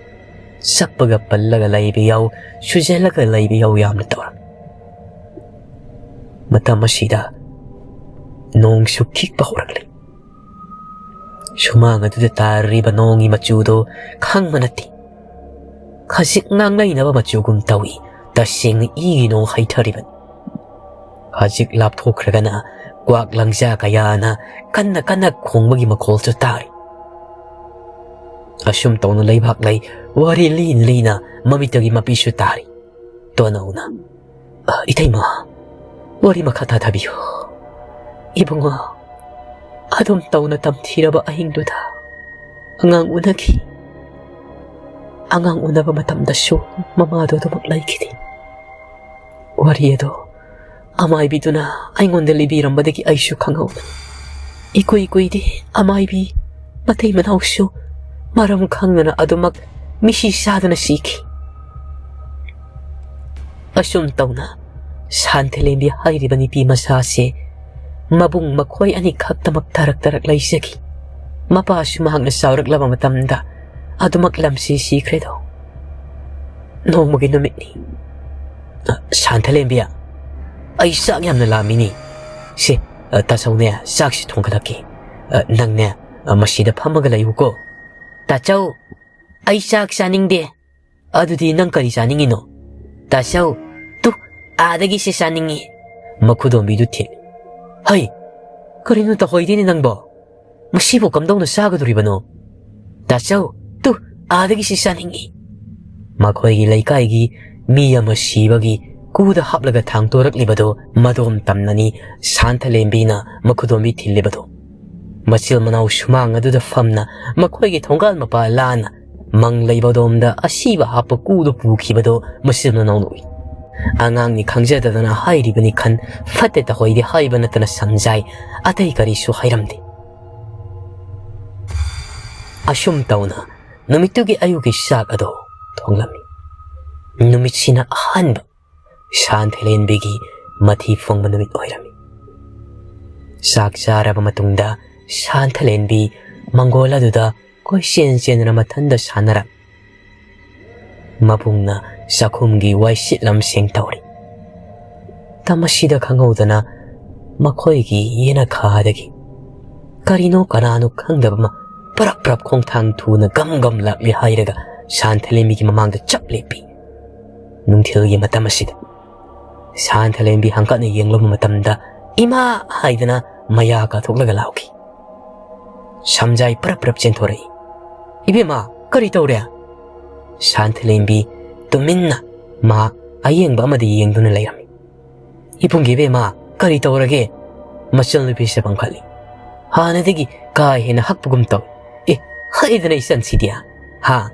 ꯆꯞꯄꯒ ꯄꯜꯂꯒ ꯂꯩꯕ ꯌꯥꯎ, ꯁꯨꯖꯜꯂꯒ ꯂꯩꯕ ꯌꯥꯎ ꯌꯥꯝꯅ ꯇꯧꯔꯝꯃꯤ꯫ ꯃꯇꯝ ꯑꯁꯤꯗ ꯅꯣꯡꯁꯨ ꯈꯤꯛꯄ ꯍꯧꯔꯛꯂꯦ꯫ ꯁꯨꯃꯥꯡ ꯑꯗꯨꯗ ꯇꯥꯔꯤꯕ ꯅꯣꯡꯒꯤ ꯃꯆꯨꯗꯣ ꯈꯪꯕ ꯅꯠꯇꯦ꯫ ꯈꯖꯤꯛ ꯉꯥꯡꯅꯩꯅꯕ ꯃꯆꯨꯒꯨꯝ ꯇꯧꯏ꯫ ꯇꯁꯦꯡꯅ ꯏꯒꯤ ꯅꯣꯡ ꯍꯩꯊꯔꯤꯕꯅꯤ꯫ ꯈꯖꯤꯛ ꯂꯥꯞꯊꯣꯛꯈ꯭ꯔꯒꯅ ꯀ꯭ꯋꯥꯛ ꯂꯪꯖꯥ ꯀꯌꯥꯅ ꯀꯟꯅ ꯀꯟꯅ ꯈꯣꯡꯕꯒꯤ ꯃꯈꯣꯜꯁꯨ ꯇꯥꯔꯤ꯫ ꯑꯁꯨꯝ ꯇꯧꯅ ꯂꯩꯕꯥꯛ ꯂꯩ ꯋꯥꯔꯤ ꯂꯤꯅ ꯂꯤꯅ ꯃꯃꯤꯠꯇꯒꯤ ꯃꯄꯤꯁꯨ ꯇꯥꯔꯤ꯫ ꯇꯣꯅꯧꯅ, "ꯑ, ꯏꯇꯩꯃ, ꯋꯥꯔꯤ ꯃꯈꯥ ꯇꯥꯊꯕꯤꯌꯨ꯫ ꯏꯕꯨꯡꯉꯣ, ꯑꯗꯨꯝ ꯇꯧꯅ ꯇꯝꯊꯤꯔꯕ ꯑꯍꯤꯡꯗꯨꯗ ꯑꯉꯥꯡ ꯎꯅꯈꯤ꯫ ꯑꯉꯥꯡ ꯎꯅꯕ ꯃꯇꯝꯗꯁꯨ ꯃꯃꯥꯗꯣ ꯑꯗꯨꯃꯛ ꯂꯩꯈꯤꯗꯦ꯫ ꯋꯥꯔꯤ ꯑꯗꯣ ꯑꯃꯥꯏꯕꯤꯗꯨꯅ ꯑꯩꯉꯣꯟꯗ ꯂꯤꯕꯤꯔꯝꯕꯗꯒꯤ ꯑꯩꯁꯨ ꯈꯪꯍꯧꯕꯅꯤ꯫ ꯏꯀꯨꯏ ꯀꯨꯏꯗꯦ ꯑꯃꯥꯏꯕꯤ ꯃꯇꯩ ꯃꯅꯥꯎꯁꯨ ꯃꯔꯝ ꯈꯪꯗꯅ ꯑꯗꯨꯃꯛ ꯃꯤꯁꯤ ꯆꯥꯗꯅ ꯁꯤꯈꯤ꯫" ꯑꯁꯨꯝ ꯇꯧꯅ ꯁꯥꯟꯊꯂꯦꯝꯕꯤ ꯍꯥꯏꯔꯤꯕ ꯅꯨꯄꯤ ꯃꯆꯥꯁꯦ ꯃꯕꯨꯡ ꯃꯈꯣꯏ ꯑꯅꯤꯈꯛꯇꯃꯛ ꯇꯔꯛ ꯇꯔꯛ ꯂꯩꯖꯈꯤ꯫ ꯃꯄꯥꯁꯨ ꯃꯍꯥꯛꯅ ꯆꯥꯎꯔꯛꯂꯕ ꯃꯇꯝꯗ ꯑꯗꯨꯃꯛ ꯂꯝꯁꯤ ꯁꯤꯈ꯭ꯔꯦꯗꯣ꯫ ꯅꯣꯡꯃꯒꯤ ꯅꯨꯃꯤꯠꯅꯤ꯫ "ꯑ, ꯁꯥꯟꯊꯂꯦꯝꯕꯤ, ꯑꯩ ꯆꯥꯛ ꯌꯥꯝꯅ ꯂꯥꯝꯃꯤꯅꯤ꯫ ꯁꯦ, ꯑ, ꯇꯥꯆꯧꯅꯦ, ꯆꯥꯛꯁꯤ ꯊꯣꯡꯒꯠꯂꯛꯀꯦ꯫ ꯑ, ꯅꯪꯅꯦ, ꯑ, ꯃꯁꯤꯗ ꯐꯝꯃꯒ ꯂꯩꯌꯨꯀꯣ꯫" "ꯇꯥꯆꯧ, ꯑꯩ ꯆꯥꯛ ꯆꯥꯅꯤꯡꯗꯦ꯫" "ꯑꯗꯨꯗꯤ ꯅꯪ ꯀꯔꯤ ꯆꯥꯅꯤꯡꯉꯤꯅꯣ?" "ꯇꯥꯆꯧ, ꯇꯨ, ꯑꯥꯗꯒꯤꯁꯦ ꯆꯥꯅꯤꯡꯉꯤ꯫" ꯃꯈꯨꯗꯣꯝꯕꯤꯗꯨ ꯊꯤꯜꯂꯤ꯫ "ꯍꯩ, ꯀꯔꯤꯅꯣ ꯇꯧꯍꯣꯏꯗꯦꯅꯦ ꯅꯪꯕꯣ? ꯃꯁꯤꯕꯨ ꯀꯝꯗꯧꯅ ꯆꯥꯒꯗꯣꯔꯤꯕꯅꯣ?" "ꯇꯥꯆꯧ, ꯇꯨ, ꯑꯥꯗꯒꯤꯁꯤ ꯆꯥꯅꯤꯡꯉꯤ꯫" ꯃꯈꯣꯏꯒꯤ ꯂꯩꯀꯥꯏꯒꯤ ꯃꯤ ꯑꯃ ꯁꯤꯕꯒꯤ ꯀꯨꯗ ꯍꯥꯞꯂꯒ ꯊꯥꯡꯇꯣꯔꯛꯂꯤꯕꯗꯨ ꯃꯗꯣꯝ ꯇꯝꯅꯅꯤ ꯁꯥꯟꯊꯂꯦꯝꯕꯤꯅ ꯃꯈꯨꯗꯣꯝꯕꯤ ꯊꯤꯜꯂꯤꯕꯗꯨ꯫ ꯃꯆꯤꯜ ꯃꯅꯥꯎ ꯁꯨꯃꯥꯡ ꯑꯗꯨꯗ ꯐꯝꯅ ꯃꯈꯣꯏꯒꯤ ꯊꯣꯡꯒꯥꯜ ꯃꯄꯥ ꯂꯥꯟꯅ ꯃꯪ ꯂꯩꯕꯗꯣꯝꯗ ꯑꯁꯤꯕ ꯍꯥꯞꯄ ꯀꯨꯗꯨ ꯄꯨꯈꯤꯕꯗꯣ ꯃꯆꯤꯟ ꯃꯅꯥꯎ ꯅꯣꯛꯏ꯫ ꯑꯉꯥꯡꯅꯤ ꯈꯪꯖꯗꯗꯅ ꯍꯥꯏꯔꯤꯕꯅꯤ ꯈꯟ ꯐꯠꯇꯦ ꯇꯍꯣꯏꯗꯦ ꯍꯥꯏꯕ ꯅꯠꯇꯅ ꯁꯝꯖꯥꯏ ꯑꯇꯩ ꯀꯔꯤꯁꯨ ꯍꯥꯏꯔꯝꯗꯦ꯫ ꯑꯁꯨꯝ ꯇꯧꯅ ꯅꯨꯃꯤꯠꯇꯨꯒꯤ ꯑꯌꯨꯛꯀꯤ ꯆꯥꯛ ꯑꯗꯣ ꯊꯣꯡꯂꯝꯃꯤ꯫ ꯅꯨꯃꯤꯠꯁꯤꯅ ꯑꯍꯥꯟꯕ ꯁꯥꯟꯊꯂꯦꯟꯕꯤꯒꯤ ꯃꯊꯤ ꯐꯣꯡꯕ ꯅꯨꯃꯤꯠ ꯑꯣꯏꯔꯝꯃꯤ꯫ ꯆꯥꯛ ꯆꯥꯔꯕ ꯃꯇꯨꯡꯗ ꯁꯥꯟꯊꯂꯦꯟꯕꯤ ꯃꯪꯒꯣꯜ ꯑꯗꯨꯗ ꯀꯣꯏꯆꯦꯟ ꯆꯦꯟꯗꯨꯅ ꯃꯊꯟꯗ ꯁꯥꯟꯅꯔꯝꯃꯤ꯫ ꯃꯕꯨꯡꯅ ꯆꯥꯛꯈꯨꯝꯒꯤ ꯋꯥꯏꯁꯤꯠꯂꯝꯁꯤꯡ ꯇꯧꯔꯤ꯫ ꯇꯝ ꯑꯁꯤꯗ ꯈꯪꯍꯧꯗꯅ ꯃꯈꯣꯏꯒꯤ ꯌꯦꯅꯈꯥꯗꯒꯤ ꯀꯔꯤꯅꯣ ꯀꯅꯥꯅꯣ ꯈꯪꯗꯕ ꯑꯃ ꯄꯔꯞ ꯄꯔꯞ ꯈꯣꯡꯊꯥꯡ ꯊꯨꯅ ꯒꯝ ꯒꯝ ꯂꯥꯛꯂꯦ ꯍꯥꯏꯔꯒ ꯁꯥꯟꯊꯂꯦꯝꯕꯤꯒꯤ ꯃꯃꯥꯡꯗ ꯆꯞ ꯂꯦꯞꯄꯤ꯫ ꯅꯨꯡꯊꯤꯜꯒꯤ ꯃꯇꯝ ꯑꯁꯤꯗ꯫ ꯁꯥꯟꯊꯂꯦꯝꯕꯤ ꯍꯪꯀꯠꯅ ꯌꯦꯡꯂꯨꯕ ꯃꯇꯝꯗ, "ꯏꯃꯥ!" ꯍꯥꯏꯗꯅ ꯃꯌꯥ ꯀꯥꯊꯣꯛꯂꯒ ꯂꯥꯎꯈꯤ꯫ ꯁꯝꯖꯥꯏ ꯄꯔꯞ ꯄꯔꯞ ꯆꯦꯟꯊꯣꯔꯛꯏ꯫ "ꯏꯕꯦꯝꯃ, ꯀꯔꯤ ꯇꯧꯔꯦ?" ꯁꯥꯟꯊꯂꯦꯝꯕꯤ ꯇꯨꯃꯤꯟꯅ ꯃꯍꯥꯛ ꯑꯌꯦꯡꯕ ꯑꯃꯗ ꯌꯦꯡꯗꯨꯅ ꯂꯩꯔꯝꯃꯤ꯫ "ꯏꯕꯨꯡꯒꯤ ꯏꯕꯦꯝꯃ, ꯀꯔꯤ ꯇꯧꯔꯒꯦ?" ꯃꯆꯜ ꯅꯨꯄꯤꯁꯦ ꯄꯥꯡꯈꯠꯂꯤ꯫ ꯍꯥꯟꯅꯗꯒꯤ ꯀꯥ ꯍꯦꯟꯅ ꯍꯛꯄꯒꯨꯝ ꯇꯧꯏ꯫ "ꯑꯦ, ꯍꯛꯏꯗꯅ ꯏꯆꯟꯁꯤꯗꯤ꯫ ꯍꯥ?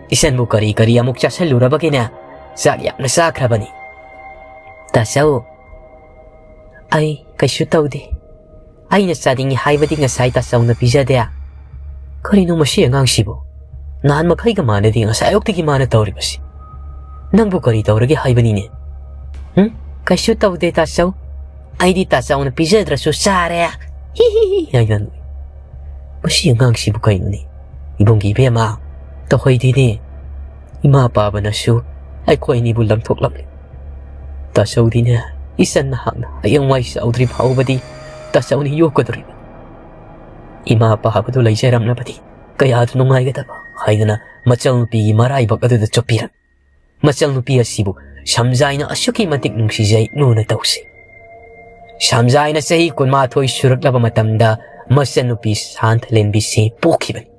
ꯏꯆꯟꯕꯨ ꯀꯔꯤ ꯀꯔꯤ ꯑꯃꯨꯛ ꯆꯥꯁꯤꯜꯂꯨꯔꯕꯒꯦꯅꯦ? ꯆꯥꯛ ꯌꯥꯝꯅ ꯆꯥꯈ꯭ꯔꯕꯅꯤ꯫" "ꯇꯥꯆꯧ, ꯑꯩ ꯀꯩꯁꯨ ꯇꯧꯗꯦ꯫ ꯑꯩꯅ ꯆꯥꯅꯤꯡꯉꯤ ꯍꯥꯏꯕꯗꯤ ꯉꯁꯥꯏ ꯇꯥꯆꯧꯅ ꯄꯤꯖꯗꯦ꯫ ꯀꯔꯤꯅꯣ ꯃꯁꯤ ꯑꯉꯥꯡꯁꯤꯕꯨ? ꯅꯍꯥꯟ ꯃꯈꯩꯒ ꯃꯥꯟꯅꯗꯦ, ꯉꯁꯥꯏ ꯑꯌꯨꯛꯇꯒꯤ ꯃꯥꯅ ꯇꯧꯔꯤꯕꯁꯤ꯫ ꯅꯪꯕꯨ ꯀꯔꯤ ꯇꯧꯔꯒꯦ ꯍꯥꯏꯕꯅꯤꯅꯦ?" "ꯍꯨꯝ? ꯀꯩꯁꯨ ꯇꯧꯗꯦ ꯇꯥꯆꯧ꯫ ꯑꯩꯗꯤ ꯇꯥꯆꯧꯅ ꯄꯤꯖꯗ꯭ꯔꯁꯨ ꯆꯥꯔꯦ꯫ ꯍꯤ ꯍꯤ ꯍꯤ" ꯍꯥꯏꯅ ꯅꯣꯛꯏ꯫ "ꯃꯁꯤ ꯑꯉꯥꯡꯁꯤꯕꯨ ꯀꯩꯅꯣꯅꯦ? ꯏꯕꯨꯡꯒꯤ ꯏꯕꯦꯝꯃ, ꯇꯧꯍꯩꯗꯦꯅꯦ꯫ ꯏꯃꯥ ꯄꯥꯕꯅꯁꯨ ꯑꯩꯈꯣꯏ ꯑꯅꯤꯕꯨ ꯂꯪꯊꯣꯛꯂꯝꯂꯦ꯫ ꯇꯥꯆꯧꯗꯤꯅꯦ, ꯏꯆꯟ ꯅꯍꯥꯛꯅ ꯍꯌꯦꯡꯋꯥꯏ ꯆꯥꯎꯗ꯭ꯔꯤ ꯐꯥꯎꯕꯗꯤ ꯇꯥꯆꯧꯅ ꯌꯣꯛꯀꯗꯧꯔꯤꯕ꯫ ꯏꯃꯥ ꯄꯥꯕꯗꯨ ꯂꯩꯖꯔꯝꯂꯕꯗꯤ ꯀꯌꯥꯗ ꯅꯨꯡꯉꯥꯏꯒꯗꯕ" ꯍꯥꯏꯗꯅ ꯃꯆꯜꯅꯨꯄꯤꯒꯤ ꯃꯔꯥꯏꯕꯛ ꯑꯗꯨꯗ ꯆꯣꯞꯄꯤꯔꯝꯃꯤ꯫ ꯃꯆꯜꯅꯨꯄꯤ ꯑꯁꯤꯕꯨ ꯁꯝꯖꯥꯏꯅ ꯑꯁꯨꯛꯀꯤ ꯃꯇꯤꯛ ꯅꯨꯡꯁꯤꯖꯩ, ꯂꯨꯅ ꯇꯧꯖꯩ꯫ ꯁꯝꯖꯥꯏꯅ ꯆꯍꯤ ꯀꯨꯟꯃꯥꯊꯣꯏ ꯁꯨꯔꯛꯂꯕ ꯃꯇꯝꯗ ꯃꯆꯟꯅꯨꯄꯤ ꯁꯥꯟꯊꯂꯦꯟꯕꯤꯁꯦ ꯄꯣꯛꯈꯤꯕꯅꯤ꯫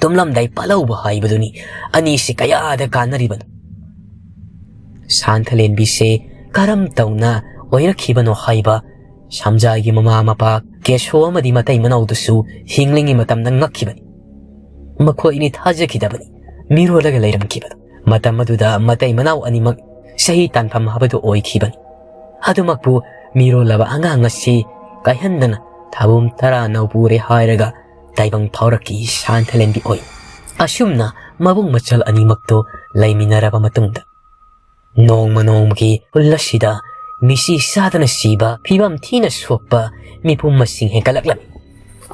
ꯇꯨꯝꯂꯝꯗꯥꯏ ꯄꯥꯜꯍꯧꯕ ꯍꯥꯏꯕꯗꯨꯅꯤ ꯑꯅꯤꯁꯤ ꯀꯌꯥꯗ ꯀꯥꯟꯅꯔꯤꯕꯅꯣ꯫ ꯁꯥꯟꯊꯂꯦꯟꯕꯤꯁꯦ ꯀꯔꯝ ꯇꯧꯅ ꯑꯣꯏꯔꯛꯈꯤꯕꯅꯣ ꯍꯥꯏꯕ ꯁꯝꯖꯥꯏꯒꯤ ꯃꯃꯥ ꯃꯄꯥ ꯀꯦꯁꯣ ꯑꯃꯗꯤ ꯃꯇꯩ ꯃꯅꯥꯎꯗꯨꯁꯨ ꯍꯤꯡꯂꯤꯉꯩ ꯃꯇꯝꯗ ꯉꯛꯈꯤꯕꯅꯤ꯫ ꯃꯈꯣꯏ ꯑꯅꯤ ꯊꯥꯖꯈꯤꯗꯕꯅꯤ ꯃꯤꯔꯣꯜꯂꯒ ꯂꯩꯔꯝꯈꯤꯕꯗꯣ꯫ ꯃꯇꯝ ꯑꯗꯨꯗ ꯃꯇꯩ ꯃꯅꯥꯎ ꯑꯅꯤꯃꯛ ꯆꯍꯤ ꯇꯥꯟꯐꯝ ꯍꯥꯏꯕꯗꯨ ꯑꯣꯏꯈꯤꯕꯅꯤ꯫ ꯑꯗꯨꯃꯛꯄꯨ ꯃꯤꯔꯣꯜꯂꯕ ꯑꯉꯥꯡ ꯑꯁꯤ ꯀꯥꯏꯍꯟꯗꯅ ꯊꯥꯕꯨꯝ ꯇꯔꯥ ꯅꯧꯄꯨꯔꯦ ꯍꯥꯏꯔꯒ ꯇꯥꯏꯕꯪ ꯐꯥꯎꯔꯛꯈꯤ ꯁꯥꯟꯊꯂꯦꯟꯕꯤ ꯑꯣꯏ꯫ ꯑꯁꯨꯝꯅ ꯃꯕꯨꯡ ꯃꯆꯜ ꯑꯅꯤꯃꯛꯇꯣ ꯂꯩꯃꯤꯟꯅꯔꯕ ꯃꯇꯨꯡꯗ ꯅꯣꯡꯃ ꯅꯣꯡꯃꯒꯤ ꯈꯨꯜ ꯑꯁꯤꯗ ꯃꯤꯁꯤ ꯆꯥꯗꯅ ꯁꯤꯕ, ꯐꯤꯕꯝ ꯊꯤꯅ ꯁꯣꯛꯄ ꯃꯤꯄꯨꯝ ꯃꯁꯤꯡ ꯍꯦꯟꯒꯠꯂꯛꯂꯝꯃꯤ꯫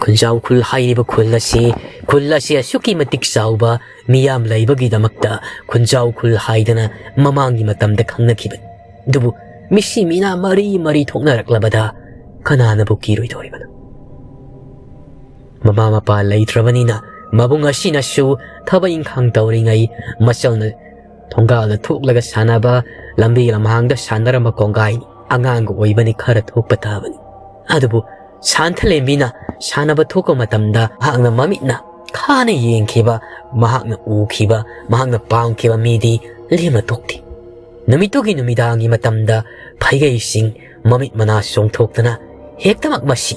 ꯈꯨꯟꯖꯥꯎ ꯈꯨꯜ ꯍꯥꯏꯔꯤꯕ ꯈꯨꯜ ꯑꯁꯤ, ꯈꯨꯜ ꯑꯁꯤ ꯑꯁꯨꯛꯀꯤ ꯃꯇꯤꯛ ꯆꯥꯎꯕ ꯃꯤꯌꯥꯝ ꯂꯩꯕꯒꯤꯗꯃꯛꯇ ꯈꯨꯟꯖꯥꯎ ꯈꯨꯜ ꯍꯥꯏꯗꯅ ꯃꯃꯥꯡꯒꯤ ꯃꯇꯝꯗ ꯈꯪꯅꯈꯤꯕꯅꯤ꯫ ꯑꯗꯨꯕꯨ ꯃꯤꯁꯤ ꯃꯤꯅꯥ ꯃꯔꯤ ꯃꯔꯤ ꯊꯣꯛꯅꯔꯛꯂꯕꯗ ꯀꯅꯥꯅꯕꯨ ꯀꯤꯔꯣꯏꯗꯧꯔꯤꯕꯅꯣ? ꯃꯃꯥ ꯃꯄꯥ ꯂꯩꯇ꯭ꯔꯕꯅꯤꯅ ꯃꯕꯨꯡ ꯑꯁꯤꯅꯁꯨ ꯊꯕꯛ ꯏꯪꯈꯥꯡ ꯇꯧꯔꯤꯉꯩ ꯃꯆꯜꯅ ꯊꯣꯡꯒꯥꯜꯗ ꯊꯣꯛꯂꯒ ꯁꯥꯟꯅꯕ, ꯂꯝꯕꯤ ꯂꯝꯍꯥꯡꯗ ꯁꯥꯟꯅꯔꯝꯕ ꯀꯣꯡꯒꯥꯏꯅꯤ꯫ ꯑꯉꯥꯡꯒ ꯑꯣꯏꯕꯅꯤ, ꯈꯔ ꯊꯣꯛꯄ ꯇꯥꯕꯅꯤ꯫ ꯑꯗꯨꯕꯨ ꯁꯥꯟꯊꯂꯦꯝꯕꯤꯅ ꯁꯥꯟꯅꯕ ꯊꯣꯛꯄ ꯃꯇꯝꯗ ꯃꯍꯥꯛꯅ ꯃꯃꯤꯠꯅ ꯈꯥꯅ ꯌꯦꯡꯈꯤꯕ, ꯃꯍꯥꯛꯅ ꯎꯈꯤꯕ, ꯃꯍꯥꯛꯅ ꯄꯥꯝꯈꯤꯕ ꯃꯤꯗꯤ ꯂꯦꯝꯅ ꯊꯣꯛꯇꯦ꯫ ꯅꯨꯃꯤꯠꯇꯨꯒꯤ ꯅꯨꯃꯤꯗꯥꯡꯒꯤ ꯃꯇꯝꯗ ꯐꯩꯒꯩꯁꯤꯡ ꯃꯃꯤꯠ ꯃꯅꯥ ꯆꯣꯡꯊꯣꯛꯇꯅ ꯍꯦꯛꯇꯃꯛ ꯃꯁꯤ,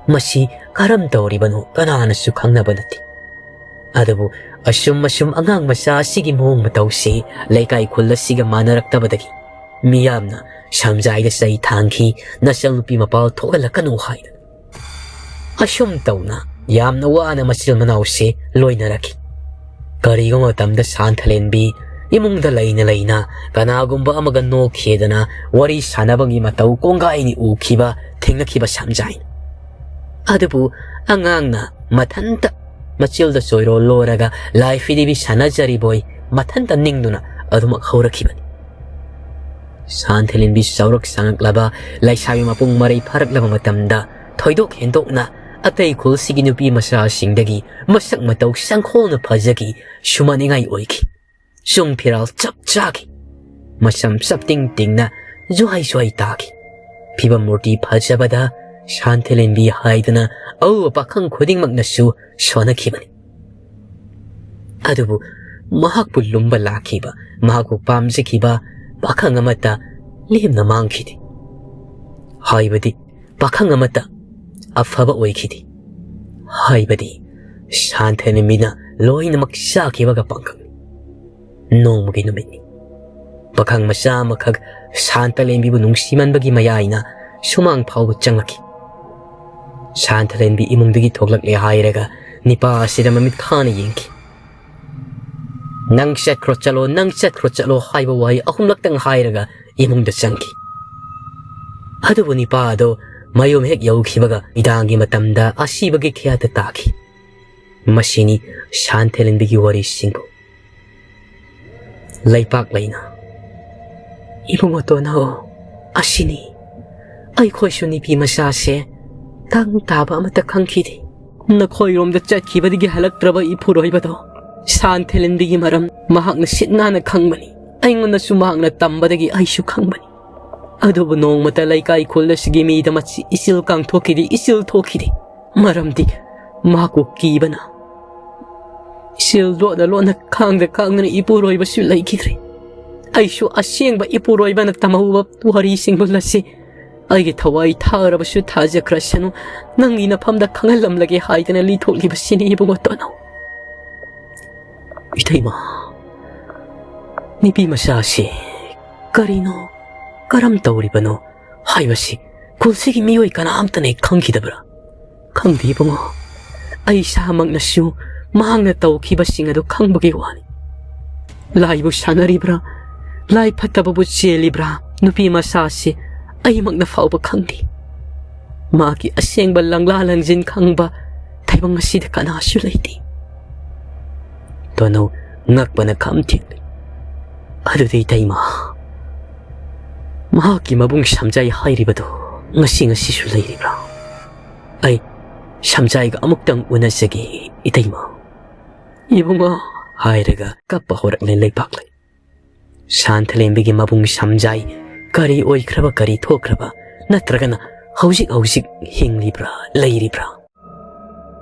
ꯃꯁꯤ ꯀꯔꯝ ꯇꯧꯔꯤꯕꯅꯣ ꯀꯅꯥꯅꯁꯨ ꯈꯪꯅꯕ ꯅꯠꯇꯦ꯫ ꯑꯗꯨꯕꯨ ꯑꯁꯨꯝ ꯑꯁꯨꯝ ꯑꯉꯥꯡ ꯃꯆꯥ ꯑꯁꯤꯒꯤ ꯃꯑꯣꯡ ꯃꯇꯧꯁꯤ ꯂꯩꯀꯥꯏ ꯈꯨꯜ ꯑꯁꯤꯒ ꯃꯥꯟꯅꯔꯛꯇꯕꯗꯒꯤ ꯃꯤꯌꯥꯝꯅ ꯁꯝꯖꯥꯏꯗ ꯆꯩ ꯊꯥꯡꯈꯤ, "ꯅꯆꯜꯅꯨꯄꯤ ꯃꯄꯥꯜ ꯊꯣꯛꯍꯜꯂꯛꯀꯅꯨ" ꯍꯥꯏꯗꯅ꯫ ꯑꯁꯨꯝ ꯇꯧꯅ ꯌꯥꯝꯅ ꯋꯥꯅ ꯃꯆꯤꯜ ꯃꯅꯥꯎꯁꯦ ꯂꯣꯏꯅꯔꯛꯈꯤ꯫ ꯀꯔꯤꯒꯨꯝꯕ ꯃꯇꯝꯗ ꯁꯥꯟꯊꯂꯦꯟꯕꯤ ꯏꯃꯨꯡꯗ ꯂꯩꯅ ꯂꯩꯅ ꯀꯅꯥꯒꯨꯝꯕ ꯑꯃꯒ ꯅꯣꯛꯈꯤꯗꯅ ꯋꯥꯔꯤ ꯁꯥꯟꯅꯕꯒꯤ ꯃꯇꯧ ꯀꯣꯡꯒꯥꯏꯅꯤ ꯎꯈꯤꯕ, ꯊꯦꯡꯅꯈꯤꯕ ꯁꯝꯖꯥꯏ꯫ ꯑꯗꯨꯕꯨ ꯑꯉꯥꯡꯅ ꯃꯊꯟꯇ ꯃꯆꯤꯜꯗ ꯆꯣꯏꯔꯣꯜ ꯂꯣꯔꯒ ꯂꯥꯏ ꯐꯤꯗꯤꯕꯤ ꯁꯥꯟꯅꯖꯔꯤꯕꯣꯏ ꯃꯊꯟꯇ ꯅꯤꯡꯗꯨꯅ ꯑꯗꯨꯃꯛ ꯍꯧꯔꯛꯈꯤꯕꯅꯤ꯫ ꯁꯥꯟꯊꯂꯦꯟꯕꯤ ꯆꯥꯎꯔꯛ ꯁꯥꯡꯉꯛꯂꯕ ꯂꯩꯁꯥꯕꯤ ꯃꯄꯨꯡ ꯃꯔꯩ ꯐꯥꯔꯛꯂꯕ ꯃꯇꯝꯗ ꯊꯣꯏꯗꯣꯛ ꯍꯦꯟꯗꯣꯛꯅ ꯑꯇꯩ ꯈꯨꯜꯁꯤꯒꯤ ꯅꯨꯄꯤ ꯃꯆꯥꯁꯤꯡꯗꯒꯤ ꯃꯁꯛ ꯃꯇꯧ ꯆꯪꯈꯣꯜꯅ ꯐꯖꯈꯤ, ꯁꯨꯃꯥꯟꯅꯤꯡꯉꯥꯏ ꯑꯣꯏꯈꯤ꯫ ꯆꯨꯡ ꯐꯤꯔꯥꯜ ꯆꯞ ꯆꯥꯈꯤ꯫ ꯃꯁꯝ ꯆꯞ ꯇꯤꯡ ꯇꯤꯡꯅ ꯖ꯭ꯋꯥꯏ ꯖ꯭ꯋꯥꯏ ꯇꯥꯈꯤ꯫ ꯐꯤꯕꯝ ꯃꯨꯔꯇꯤ ꯐꯖꯕꯗ ꯁꯥꯟꯊꯂꯦꯟꯕꯤ ꯍꯥꯏꯗꯨꯅ ꯑꯎꯕ ꯄꯥꯈꯪ ꯈꯨꯗꯤꯡꯃꯛꯅꯁꯨ ꯁꯣꯟꯅꯈꯤꯕꯅꯤ꯫ ꯑꯗꯨꯕꯨ ꯃꯍꯥꯛꯄꯨ ꯂꯨꯝꯕ ꯂꯥꯛꯈꯤꯕ, ꯃꯍꯥꯛꯄꯨ ꯄꯥꯝꯖꯈꯤꯕ ꯄꯥꯈꯪ ꯑꯃꯠꯇ ꯂꯦꯝꯅ ꯃꯥꯡꯈꯤꯗꯦ꯫ ꯍꯥꯏꯕꯗꯤ ꯄꯥꯈꯪ ꯑꯃꯠꯇ ꯑꯐꯕ ꯑꯣꯏꯈꯤꯗꯦ꯫ ꯍꯥꯏꯕꯗꯤ ꯁꯥꯟꯊꯂꯦꯟꯕꯤꯅ ꯂꯣꯏꯅꯃꯛ ꯆꯥꯈꯤꯕꯒ ꯄꯥꯡꯈꯛꯅꯤ꯫ ꯅꯣꯡꯃꯒꯤ ꯅꯨꯃꯤꯠꯅꯤ꯫ ꯄꯥꯈꯪ ꯃꯆꯥ ꯑꯃꯈꯛ ꯁꯥꯟꯊꯂꯦꯟꯕꯤꯕꯨ ꯅꯨꯡꯁꯤꯃꯟꯕꯒꯤ ꯃꯌꯥꯏꯅ ꯁꯨꯃꯥꯡ ꯐꯥꯎꯕ ꯆꯪꯂꯛꯈꯤ꯫ ꯁꯥꯟꯊꯂꯦꯟꯕꯤ ꯏꯃꯨꯡꯗꯒꯤ ꯊꯣꯛꯂꯛꯂꯦ ꯍꯥꯏꯔꯒ ꯅꯤꯄꯥ ꯑꯁꯤꯗ ꯃꯃꯤꯠ ꯈꯥꯅ ꯌꯦꯡꯈꯤ꯫ "ꯅꯪ ꯆꯠꯈ꯭ꯔꯣ ꯆꯠꯂꯣ, ꯅꯪ ꯆꯠꯈ꯭ꯔꯣ ꯆꯠꯂꯣ" ꯍꯥꯏꯕ ꯋꯥꯍꯩ ꯑꯍꯨꯝꯂꯛꯇꯪ ꯍꯥꯏꯔꯒ ꯏꯃꯨꯡꯗ ꯆꯪꯈꯤ꯫ ꯑꯗꯨꯕꯨ ꯅꯤꯄꯥ ꯑꯗꯣ ꯃꯌꯨꯝ ꯍꯦꯛ ꯌꯧꯈꯤꯕꯒ ꯅꯨꯃꯤꯗꯥꯡꯒꯤ ꯃꯇꯝꯗ ꯑꯁꯤꯕꯒꯤ ꯈꯌꯥꯠꯇ ꯇꯥꯈꯤ꯫ ꯃꯁꯤꯅꯤ ꯁꯥꯟꯊꯂꯦꯟꯕꯤꯒꯤ ꯋꯥꯔꯤꯁꯤꯡꯕꯨ꯫ ꯂꯩꯄꯥꯛ ꯂꯩꯅ꯫ ꯏꯕꯨꯡꯉꯣ ꯇꯣꯟꯅꯧ, ꯑꯁꯤꯅꯤ꯫ ꯑꯩꯈꯣꯏꯁꯨ ꯅꯨꯄꯤ ꯃꯆꯥꯁꯦ ꯇꯪ ꯇꯥꯕ ꯑꯃꯠꯇ ꯈꯪꯈꯤꯗꯦ꯫ ꯅꯈꯣꯏꯔꯣꯝꯗ ꯆꯠꯈꯤꯕꯗꯒꯤ ꯍꯜꯂꯛꯇ꯭ꯔꯕ ꯏꯄꯨꯔꯣꯏꯕꯗꯣ ꯁꯥꯟꯊꯦꯂꯦꯟꯕꯤꯒꯤ ꯃꯔꯝ ꯃꯍꯥꯛꯅ ꯁꯤꯠ ꯅꯥꯟꯅ ꯈꯪꯕꯅꯤ꯫ ꯑꯩꯉꯣꯟꯗꯁꯨ ꯃꯍꯥꯛꯅ ꯇꯝꯕꯗꯒꯤ ꯑꯩꯁꯨ ꯈꯪꯕꯅꯤ꯫ ꯑꯗꯨꯕꯨ ꯅꯣꯡꯃꯇ ꯂꯩꯀꯥꯏ ꯈꯨꯜ ꯑꯁꯤꯒꯤ ꯃꯤꯗ ꯃꯁꯤ ꯏꯆꯤꯜ ꯀꯥꯡꯊꯣꯛꯈꯤꯗꯦ, ꯏꯆꯤꯜ ꯊꯣꯛꯈꯤꯗꯦ꯫ ꯃꯔꯝꯗꯤ ꯃꯍꯥꯛꯄꯨ ꯀꯤꯕꯅ꯫ ꯏꯆꯤꯜ ꯂꯣꯠꯅ ꯂꯣꯠꯅ, ꯈꯥꯡꯗ ꯈꯥꯡꯗꯅ ꯏꯄꯨꯔꯣꯏꯕꯁꯨ ꯂꯩꯈꯤꯗ꯭ꯔꯦ꯫ ꯑꯩꯁꯨ ꯑꯁꯦꯡꯕ ꯏꯄꯨꯔꯣꯏꯕꯅ ꯇꯝꯍꯧꯕ ꯋꯥꯔꯤꯁꯤꯡꯕꯨ ꯂꯁꯤ ꯑꯩꯒꯤ ꯊꯋꯥꯏ ꯊꯥꯔꯕꯁꯨ ꯊꯥꯖꯈ꯭ꯔꯁꯅꯨ, ꯅꯪꯒꯤ ꯅꯐꯝꯗ ꯈꯪꯍꯜꯂꯝꯂꯒꯦ ꯍꯥꯏꯗꯅ ꯂꯤꯊꯣꯛꯂꯤꯕꯁꯤꯅꯤ ꯏꯕꯨꯡꯉꯣ ꯇꯣꯅꯧ꯫ ꯏꯇꯩꯃ, ꯅꯨꯄꯤ ꯃꯆꯥꯁꯤ ꯀꯔꯤꯅꯣ, ꯀꯔꯝ ꯇꯧꯔꯤꯕꯅꯣ ꯍꯥꯏꯕꯁꯤ ꯈꯨꯜꯁꯤꯒꯤ ꯃꯤꯑꯣꯏ ꯀꯅꯥꯝꯇꯅ ꯍꯦꯛ ꯈꯪꯈꯤꯗꯕ꯭ꯔꯥ? ꯈꯪꯗꯦ ꯏꯕꯨꯡꯉꯣ, ꯑꯩ ꯏꯁꯥꯃꯛꯅꯁꯨ ꯃꯍꯥꯛꯅ ꯇꯧꯈꯤꯕꯁꯤꯡ ꯑꯗꯨ ꯈꯪꯕꯒꯤ ꯋꯥꯅꯤ꯫ ꯂꯥꯏꯕꯨ ꯁꯥꯟꯅꯔꯤꯕ꯭ꯔꯥ, ꯂꯥꯏ ꯐꯠꯇꯕꯕꯨ ꯆꯦꯜꯂꯤꯕ꯭ꯔꯥ, ꯅꯨꯄꯤ ꯃꯆꯥꯁꯤ ꯑꯩꯃꯛꯅ ꯐꯥꯎꯕ ꯈꯪꯗꯦ꯫ ꯃꯥꯒꯤ ꯑꯁꯦꯡꯕ ꯂꯪꯂꯥ ꯂꯪꯖꯤꯟ ꯈꯪꯕ ꯇꯥꯏꯕꯪ ꯑꯁꯤꯗ ꯀꯅꯥꯁꯨ ꯂꯩꯇꯦ꯫ ꯇꯣꯅꯧ ꯉꯛꯄꯅ ꯈꯝ ꯊꯦꯡꯂꯤ꯫ ꯑꯗꯨꯗꯤ ꯏꯇꯩꯃ, ꯃꯍꯥꯛꯀꯤ ꯃꯕꯨꯡ ꯁꯝꯖꯥꯏ ꯍꯥꯏꯔꯤꯕꯗꯨ ꯉꯁꯤ ꯉꯁꯤꯁꯨ ꯂꯩꯔꯤꯕ꯭ꯔꯥ? ꯑꯩ ꯁꯝꯖꯥꯏꯒ ꯑꯃꯨꯛꯇꯪ ꯎꯅꯖꯒꯦ ꯏꯇꯩꯃ꯫ ꯏꯕꯨꯡꯉꯣ, ꯍꯥꯏꯔꯒ ꯀꯞꯄ ꯍꯧꯔꯛꯂꯦ ꯂꯩꯄꯥꯛꯂꯩ꯫ ꯁꯥꯟꯊꯂꯦꯝꯕꯤꯒꯤ ꯃꯕꯨꯡ ꯁꯝꯖꯥꯏ ꯀꯔꯤ ꯑꯣꯏꯈ꯭ꯔꯕ, ꯀꯔꯤ ꯊꯣꯛꯈ꯭ꯔꯕ, ꯅꯠꯇ꯭ꯔꯒꯅ ꯍꯧꯖꯤꯛ ꯍꯧꯖꯤꯛ ꯍꯤꯡꯂꯤꯕ꯭ꯔꯥ, ꯂꯩꯔꯤꯕ꯭ꯔꯥ?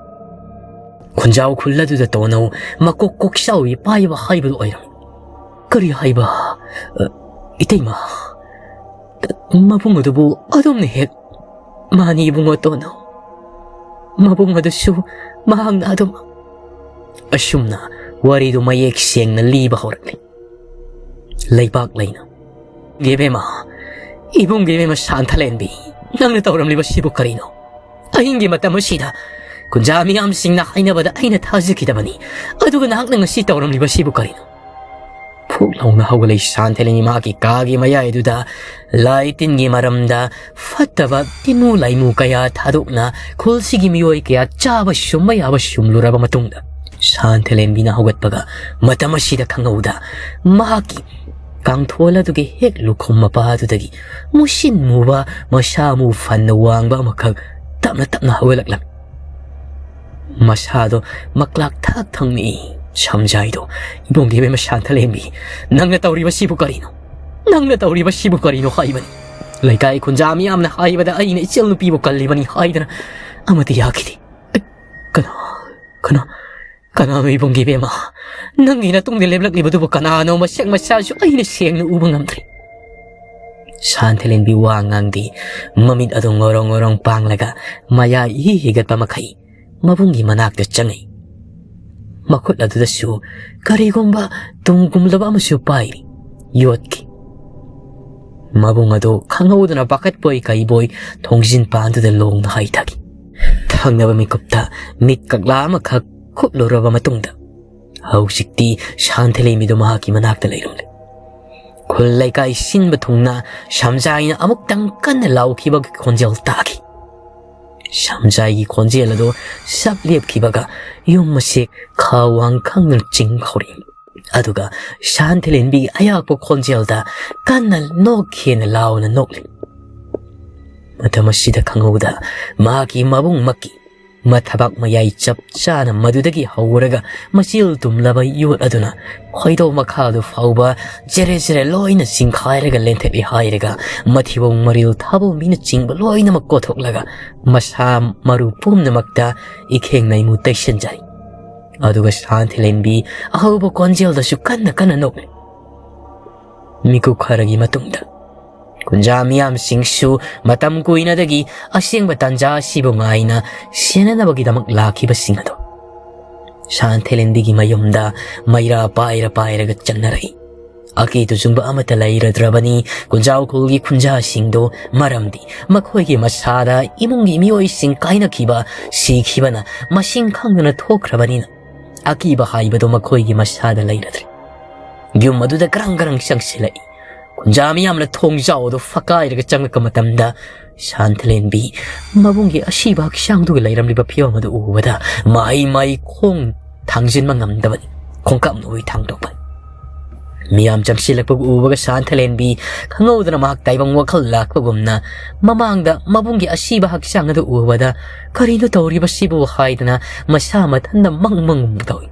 ꯈꯨꯟꯖꯥꯎ ꯈꯨꯜ ꯑꯗꯨꯗ ꯇꯣꯅꯧ ꯃꯀꯣꯛ ꯀꯣꯛꯆꯥꯎꯏ ꯄꯥꯏꯕ ꯍꯥꯏꯕꯗꯨ ꯑꯣꯏꯔꯝꯃꯤ꯫ ꯀꯔꯤ ꯍꯥꯏꯕ? ꯑ, ꯏꯇꯩꯃ, ꯃꯕꯨꯡ ꯑꯗꯨꯕꯨ ꯑꯗꯨꯝꯅ ꯍꯦꯛ ꯃꯥꯅꯤ ꯏꯕꯨꯡꯉꯣ ꯇꯣꯅꯧ꯫ ꯃꯕꯨꯡ ꯑꯗꯨꯁꯨ ꯃꯍꯥꯛꯅ ꯑꯗꯨꯝ꯫ ꯑꯁꯨꯝꯅ ꯋꯥꯔꯤꯗꯨ ꯃꯌꯦꯛ ꯁꯦꯡꯅ ꯂꯤꯕ ꯍꯧꯔꯛꯂꯤ ꯂꯩꯄꯥꯛꯂꯩꯅ꯫ ꯏꯕꯦꯝꯃ, ꯏꯕꯨꯡꯒꯤ ꯏꯕꯦꯝꯃ ꯁꯥꯟꯊꯂꯦꯟꯕꯤ, ꯅꯪꯅ ꯇꯧꯔꯝꯂꯤꯕꯁꯤꯕꯨ ꯀꯔꯤꯅꯣ? ꯑꯍꯤꯡꯒꯤ ꯃꯇꯝ ꯑꯁꯤꯗ ꯈꯨꯟꯖꯥ ꯃꯤꯌꯥꯝꯁꯤꯡꯅ ꯍꯥꯏꯅꯕꯗ ꯑꯩꯅ ꯊꯥꯖꯈꯤꯗꯕꯅꯤ, ꯑꯗꯨꯒ ꯅꯍꯥꯛꯅ ꯉꯁꯤ ꯇꯧꯔꯝꯂꯤꯕꯁꯤꯕꯨ ꯀꯔꯤꯅꯣ? ꯐꯨꯛ ꯂꯥꯎꯅ ꯍꯧꯒꯠꯂꯛꯏ ꯁꯥꯟꯊꯂꯦꯟꯕꯤ ꯃꯍꯥꯛꯀꯤ ꯀꯥꯒꯤ ꯃꯌꯥꯏ ꯑꯗꯨꯗ ꯂꯥꯏ ꯇꯤꯟꯒꯤ ꯃꯔꯝꯗ ꯐꯠꯇꯕ ꯇꯤꯟꯃꯨ ꯂꯥꯏꯃꯨ ꯀꯌꯥ ꯊꯥꯗꯣꯛꯅ ꯈꯨꯜꯁꯤꯒꯤ ꯃꯤꯑꯣꯏ ꯀꯌꯥ ꯆꯥꯕ ꯁꯨꯝꯕ ꯌꯥꯕ ꯁꯨꯝꯂꯨꯔꯕ ꯃꯇꯨꯡꯗ ꯁꯥꯟꯊꯂꯦꯟꯕꯤꯅ ꯍꯧꯒꯠꯄꯒ ꯃꯇꯝ ꯑꯁꯤꯗ ꯈꯪꯍꯧꯗ ꯃꯍꯥꯛꯀꯤ ꯀꯥꯡꯊꯣꯜ ꯑꯗꯨꯒꯤ ꯍꯦꯛ ꯂꯨꯈꯨꯝ ꯃꯄꯥ ꯑꯗꯨꯗꯒꯤ ꯃꯨꯁꯤꯟ ꯃꯨꯕ ꯃꯁꯥ ꯃꯎ ꯐꯅ ꯋꯥꯡꯕ ꯑꯃꯈꯛ ꯇꯞꯅ ꯇꯞꯅ ꯍꯧꯒꯠꯂꯛꯂꯝꯃꯤ꯫ ꯃꯁꯥꯗꯣ ꯃꯀ꯭ꯂꯥꯛ ꯊꯥꯛ ꯊꯪꯅꯤ꯫ ꯁꯝꯖꯥꯏꯗꯣ, "ꯏꯕꯨꯡꯒꯤ ꯏꯕꯦꯝꯃ ꯁꯥꯟꯊꯂꯦꯝꯕꯤ, ꯅꯪꯅ ꯇꯧꯔꯤꯕꯁꯤꯕꯨ ꯀꯔꯤꯅꯣ? ꯅꯪꯅ ꯇꯧꯔꯤꯕꯁꯤꯕꯨ ꯀꯔꯤꯅꯣ?" ꯍꯥꯏꯕꯅꯤ꯫ "ꯂꯩꯀꯥꯏ ꯈꯨꯟꯖꯥ ꯃꯤꯌꯥꯝꯅ ꯍꯥꯏꯕꯗ ꯑꯩꯅ ꯏꯆꯜ ꯅꯨꯄꯤꯕꯨ ꯀꯜꯂꯤꯕꯅꯤ ꯍꯥꯏꯗꯅ ꯑꯃꯠꯇ ꯌꯥꯈꯤꯗꯦ꯫ ꯀꯅꯥ, ꯀꯅꯥ, ꯀꯅꯥꯅꯣ ꯏꯕꯨꯡꯒꯤ ꯏꯕꯦꯝꯃ? ꯅꯪꯒꯤ ꯅꯇꯨꯡꯗ ꯂꯦꯞꯂꯛꯂꯤꯕꯗꯨꯕꯨ ꯀꯅꯥꯅꯣ? ꯃꯁꯛ ꯃꯁꯥꯁꯨ ꯑꯩꯅ ꯁꯦꯡꯅ ꯎꯕ ꯉꯝꯗ꯭ꯔꯦ꯫" ꯁꯥꯟꯊꯂꯦꯟꯕꯤ ꯋꯥ ꯉꯥꯡꯗꯦ꯫ ꯃꯃꯤꯠ ꯑꯗꯨ ꯉꯧꯔꯣꯡ ꯉꯧꯔꯣꯡ ꯄꯥꯡꯂꯒ ꯃꯌꯥ ꯏꯍꯤ ꯍꯤꯒꯠꯄ ꯃꯈꯩ ꯃꯕꯨꯡꯒꯤ ꯃꯅꯥꯛꯇ ꯆꯪꯉꯛꯏ꯫ ꯃꯈꯨꯠ ꯑꯗꯨꯗꯁꯨ ꯀꯔꯤꯒꯨꯝꯕ ꯇꯨꯝꯒꯨꯝꯂꯕ ꯑꯃꯁꯨ ꯄꯥꯏꯔꯤ꯫ ꯌꯣꯠꯀꯤ꯫ ꯃꯕꯨꯡ ꯑꯗꯨ ꯈꯪꯍꯧꯗꯅ ꯄꯥꯈꯠꯄꯣꯏ ꯀꯩꯕꯣꯏ ꯊꯣꯡꯖꯤꯟ ꯄꯥꯟꯗꯨꯗ ꯂꯣꯡꯅ ꯍꯥꯏꯊꯈꯤ꯫ ꯊꯪꯅꯕ ꯃꯤꯀꯨꯞꯇ ꯃꯤꯠ ꯀꯛꯂꯥ ꯑꯃꯈꯛ ꯈꯨꯞꯂꯨꯔꯕ ꯃꯇꯨꯡꯗ ꯍꯧꯖꯤꯛꯇꯤ ꯁꯥꯟꯊꯂꯦꯝꯕꯤꯗꯨ ꯃꯍꯥꯛꯀꯤ ꯃꯅꯥꯛꯇ ꯂꯩꯔꯝꯂꯦ꯫ ꯈꯨꯜ ꯂꯩꯀꯥꯏ ꯁꯤꯟꯕ ꯊꯨꯡꯅ ꯁꯝꯖꯥꯏꯅ ꯑꯃꯨꯛꯇꯪ ꯀꯟꯅ ꯂꯥꯎꯈꯤꯕꯒꯤ ꯈꯣꯟꯖꯦꯜ ꯇꯥꯈꯤ꯫ ꯁꯝꯖꯥꯏꯒꯤ ꯈꯣꯟꯖꯦꯜ ꯑꯗꯨ ꯁꯛ ꯂꯦꯞꯈꯤꯕꯒ ꯌꯨꯝ ꯑꯁꯤ ꯈꯥ ꯋꯥꯡ ꯈꯪꯗꯅ ꯆꯤꯡꯕ ꯍꯧꯔꯛꯏ꯫ ꯑꯗꯨꯒ ꯁꯥꯟꯊꯂꯦꯟꯕꯤꯒꯤ ꯑꯌꯥꯛꯄ ꯈꯣꯟꯖꯦꯜꯗ ꯀꯟꯅ ꯅꯣꯛꯈꯤꯅ ꯂꯥꯎꯅ ꯅꯣꯛꯂꯤ꯫ ꯃꯇꯝ ꯑꯁꯤꯗ ꯈꯪꯍꯧꯗ ꯃꯍꯥꯛꯀꯤ ꯃꯕꯨꯡꯃꯛꯀꯤ ꯃꯊꯕꯥꯛ ꯃꯌꯥꯏ ꯆꯞ ꯆꯥꯅ ꯃꯗꯨꯗꯒꯤ ꯍꯧꯔꯒ ꯃꯆꯤꯜ ꯇꯨꯝꯂꯕ ꯌꯣꯠ ꯑꯗꯨꯅ ꯈꯣꯏꯗꯧ ꯃꯈꯥꯗꯨ ꯐꯥꯎꯕ ꯖꯦꯔꯦ ꯖꯦꯔꯦ ꯂꯣꯏꯅ ꯆꯤꯡꯈꯥꯏꯔꯒ ꯂꯦꯟꯊꯠꯂꯤ ꯍꯥꯏꯔꯒ ꯃꯊꯤꯕꯣꯡ ꯃꯔꯤꯜ ꯊꯥꯕꯣꯡꯕꯤꯅꯆꯤꯡꯕ ꯂꯣꯏꯅꯃꯛ ꯀꯣꯊꯣꯛꯂꯒ ꯃꯁꯥ ꯃꯔꯨ ꯄꯨꯝꯅꯃꯛꯇ ꯏꯈꯦꯡ ꯅꯩꯃꯨ ꯇꯩꯁꯤꯟꯖꯔꯤ꯫ ꯑꯗꯨꯒ ꯁꯥꯟꯊꯂꯦꯟꯕꯤ ꯑꯍꯧꯕ ꯈꯣꯟꯖꯦꯜꯗꯁꯨ ꯀꯟꯅ ꯀꯟꯅ ꯅꯣꯛꯂꯤ꯫ ꯃꯤꯀꯨꯞ ꯈꯔꯒꯤ ꯃꯇꯨꯡꯗ ꯈꯨꯟꯖꯥ ꯃꯤꯌꯥꯝꯁꯤꯡꯁꯨ ꯃꯇꯝ ꯀꯨꯏꯅꯗꯒꯤ ꯑꯁꯦꯡꯕ ꯇꯥꯟꯖꯥ ꯑꯁꯤꯕꯨ ꯉꯥꯏꯅ ꯁꯦꯟꯅꯅꯕꯒꯤꯗꯃꯛ ꯂꯥꯛꯈꯤꯕꯁꯤꯡ ꯑꯗꯨ ꯁꯥꯟꯊꯂꯦꯟꯕꯤꯒꯤ ꯃꯌꯨꯝꯗ ꯃꯩꯔꯥ ꯄꯥꯏꯔ ꯄꯥꯏꯔꯒ ꯆꯪꯅꯔꯛꯏ꯫ ꯑꯀꯤ ꯇꯨꯖꯨꯡꯕ ꯑꯃꯠꯇ ꯂꯩꯔꯗ꯭ꯔꯕꯅꯤ ꯈꯨꯟꯖꯥꯎ ꯈꯨꯜꯒꯤ ꯈꯨꯟꯖꯥꯁꯤꯡꯗꯣ, ꯃꯔꯝꯗꯤ ꯃꯈꯣꯏꯒꯤ ꯃꯁꯥꯗ ꯏꯃꯨꯡꯒꯤ ꯃꯤꯑꯣꯏꯁꯤꯡ ꯀꯥꯏꯅꯈꯤꯕ, ꯁꯤꯈꯤꯕꯅ ꯃꯁꯤꯡ ꯈꯪꯗꯅ ꯊꯣꯛꯈ꯭ꯔꯕꯅꯤꯅ꯫ ꯑꯀꯤꯕ ꯍꯥꯏꯕꯗꯨ ꯃꯈꯣꯏꯒꯤ ꯃꯁꯥꯗ ꯂꯩꯔꯗ꯭ꯔꯦ꯫ ꯌꯨꯝ ꯑꯗꯨꯗ ꯒ꯭ꯔꯪ ꯒ꯭ꯔꯪ ꯆꯪꯁꯤꯜꯂꯛꯏ꯫ ꯈꯨꯟꯖꯥ ꯃꯤꯌꯥꯝꯅ ꯊꯣꯡꯖꯥꯎ ꯑꯗꯨ ꯐꯛꯀꯥꯏꯔꯒ ꯆꯪꯂꯛꯄ ꯃꯇꯝꯗ ꯁꯥꯟꯊꯂꯦꯟꯕꯤ ꯃꯕꯨꯡꯒꯤ ꯑꯁꯤꯕ ꯍꯛꯆꯥꯡꯗꯨꯒ ꯂꯩꯔꯝꯂꯤꯕ ꯐꯤꯕꯝ ꯑꯗꯨ ꯎꯕꯗ ꯃꯍꯩ ꯃꯍꯩ ꯈꯣꯡ ꯊꯥꯡꯖꯤꯟꯕ ꯉꯝꯗꯕꯅꯤ꯫ ꯈꯣꯡꯀꯥꯞ ꯅꯣꯏ ꯊꯥꯡꯗꯣꯛꯄ꯫ ꯃꯤꯌꯥꯝ ꯆꯪꯁꯤꯜꯂꯛꯄꯕꯨ ꯎꯕꯒ ꯁꯥꯟꯊꯂꯦꯟꯕꯤ ꯈꯪꯍꯧꯗꯅ ꯃꯍꯥꯛ ꯇꯥꯏꯕꯪ ꯋꯥꯈꯜ ꯂꯥꯛꯄꯒꯨꯝꯅ ꯃꯃꯥꯡꯗ ꯃꯕꯨꯡꯒꯤ ꯑꯁꯤꯕ ꯍꯛꯆꯥꯡ ꯑꯗꯨ ꯎꯕꯗ "ꯀꯔꯤꯅꯣ ꯇꯧꯔꯤꯕꯁꯤꯕꯨ?" ꯍꯥꯏꯗꯅ ꯃꯁꯥ ꯃꯊꯟꯇ ꯃꯪ ꯃꯪ ꯇꯧꯏ꯫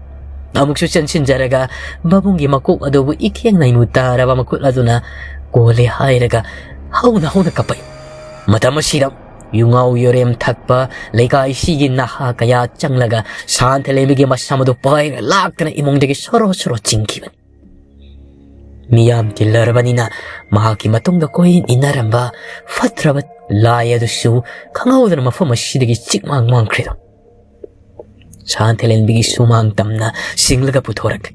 ꯑꯃꯨꯛꯁꯨ ꯆꯪꯁꯤꯟꯖꯔꯒ ꯃꯕꯨꯡꯒꯤ ꯃꯀꯣꯛ ꯑꯗꯨꯕꯨ ꯏꯈꯦꯡ ꯅꯩꯃꯨ ꯇꯥꯔꯕ ꯃꯈꯨꯠ ꯑꯗꯨꯅ ꯀꯣꯜꯂꯦ ꯍꯥꯏꯔꯒ ꯍꯧꯅ ꯍꯧꯅ ꯀꯞꯄꯛꯏ꯫ ꯃꯇꯝ ꯑꯁꯤꯗ ꯌꯨꯉꯥꯎ ꯌꯣꯔꯦꯝ ꯊꯛꯄ ꯂꯩꯀꯥꯏꯁꯤꯒꯤ ꯅꯍꯥ ꯀꯌꯥ ꯆꯪꯂꯒ ꯁꯥꯟꯊꯂꯦꯝꯕꯤꯒꯤ ꯃꯁꯝ ꯑꯗꯨ ꯄꯥꯏꯔ ꯂꯥꯛꯇꯅ ꯏꯃꯨꯡꯗꯒꯤ ꯁꯣꯔꯣ ꯁꯣꯔꯣ ꯆꯤꯡꯈꯤꯕꯅꯤ꯫ ꯃꯤꯌꯥꯝ ꯇꯤꯜꯂꯔꯕꯅꯤꯅ ꯃꯍꯥꯛꯀꯤ ꯃꯇꯨꯡꯗ ꯀꯣꯏꯏꯟ ꯏꯟꯅꯔꯝꯕ ꯐꯠꯇ꯭ꯔꯕ ꯂꯥꯏ ꯑꯗꯨꯁꯨ ꯈꯪꯍꯧꯗꯅ ꯃꯐꯝ ꯑꯁꯤꯗꯒꯤ ꯆꯤꯛ ꯃꯥꯡ ꯃꯥꯡꯈ꯭ꯔꯤꯗꯣ꯫ ꯁꯥꯟꯊꯂꯦꯟꯕꯤꯒꯤ ꯁꯨꯃꯥꯡ ꯇꯝꯅ ꯁꯤꯡꯂꯒ ꯄꯨꯊꯣꯔꯛꯂꯤ꯫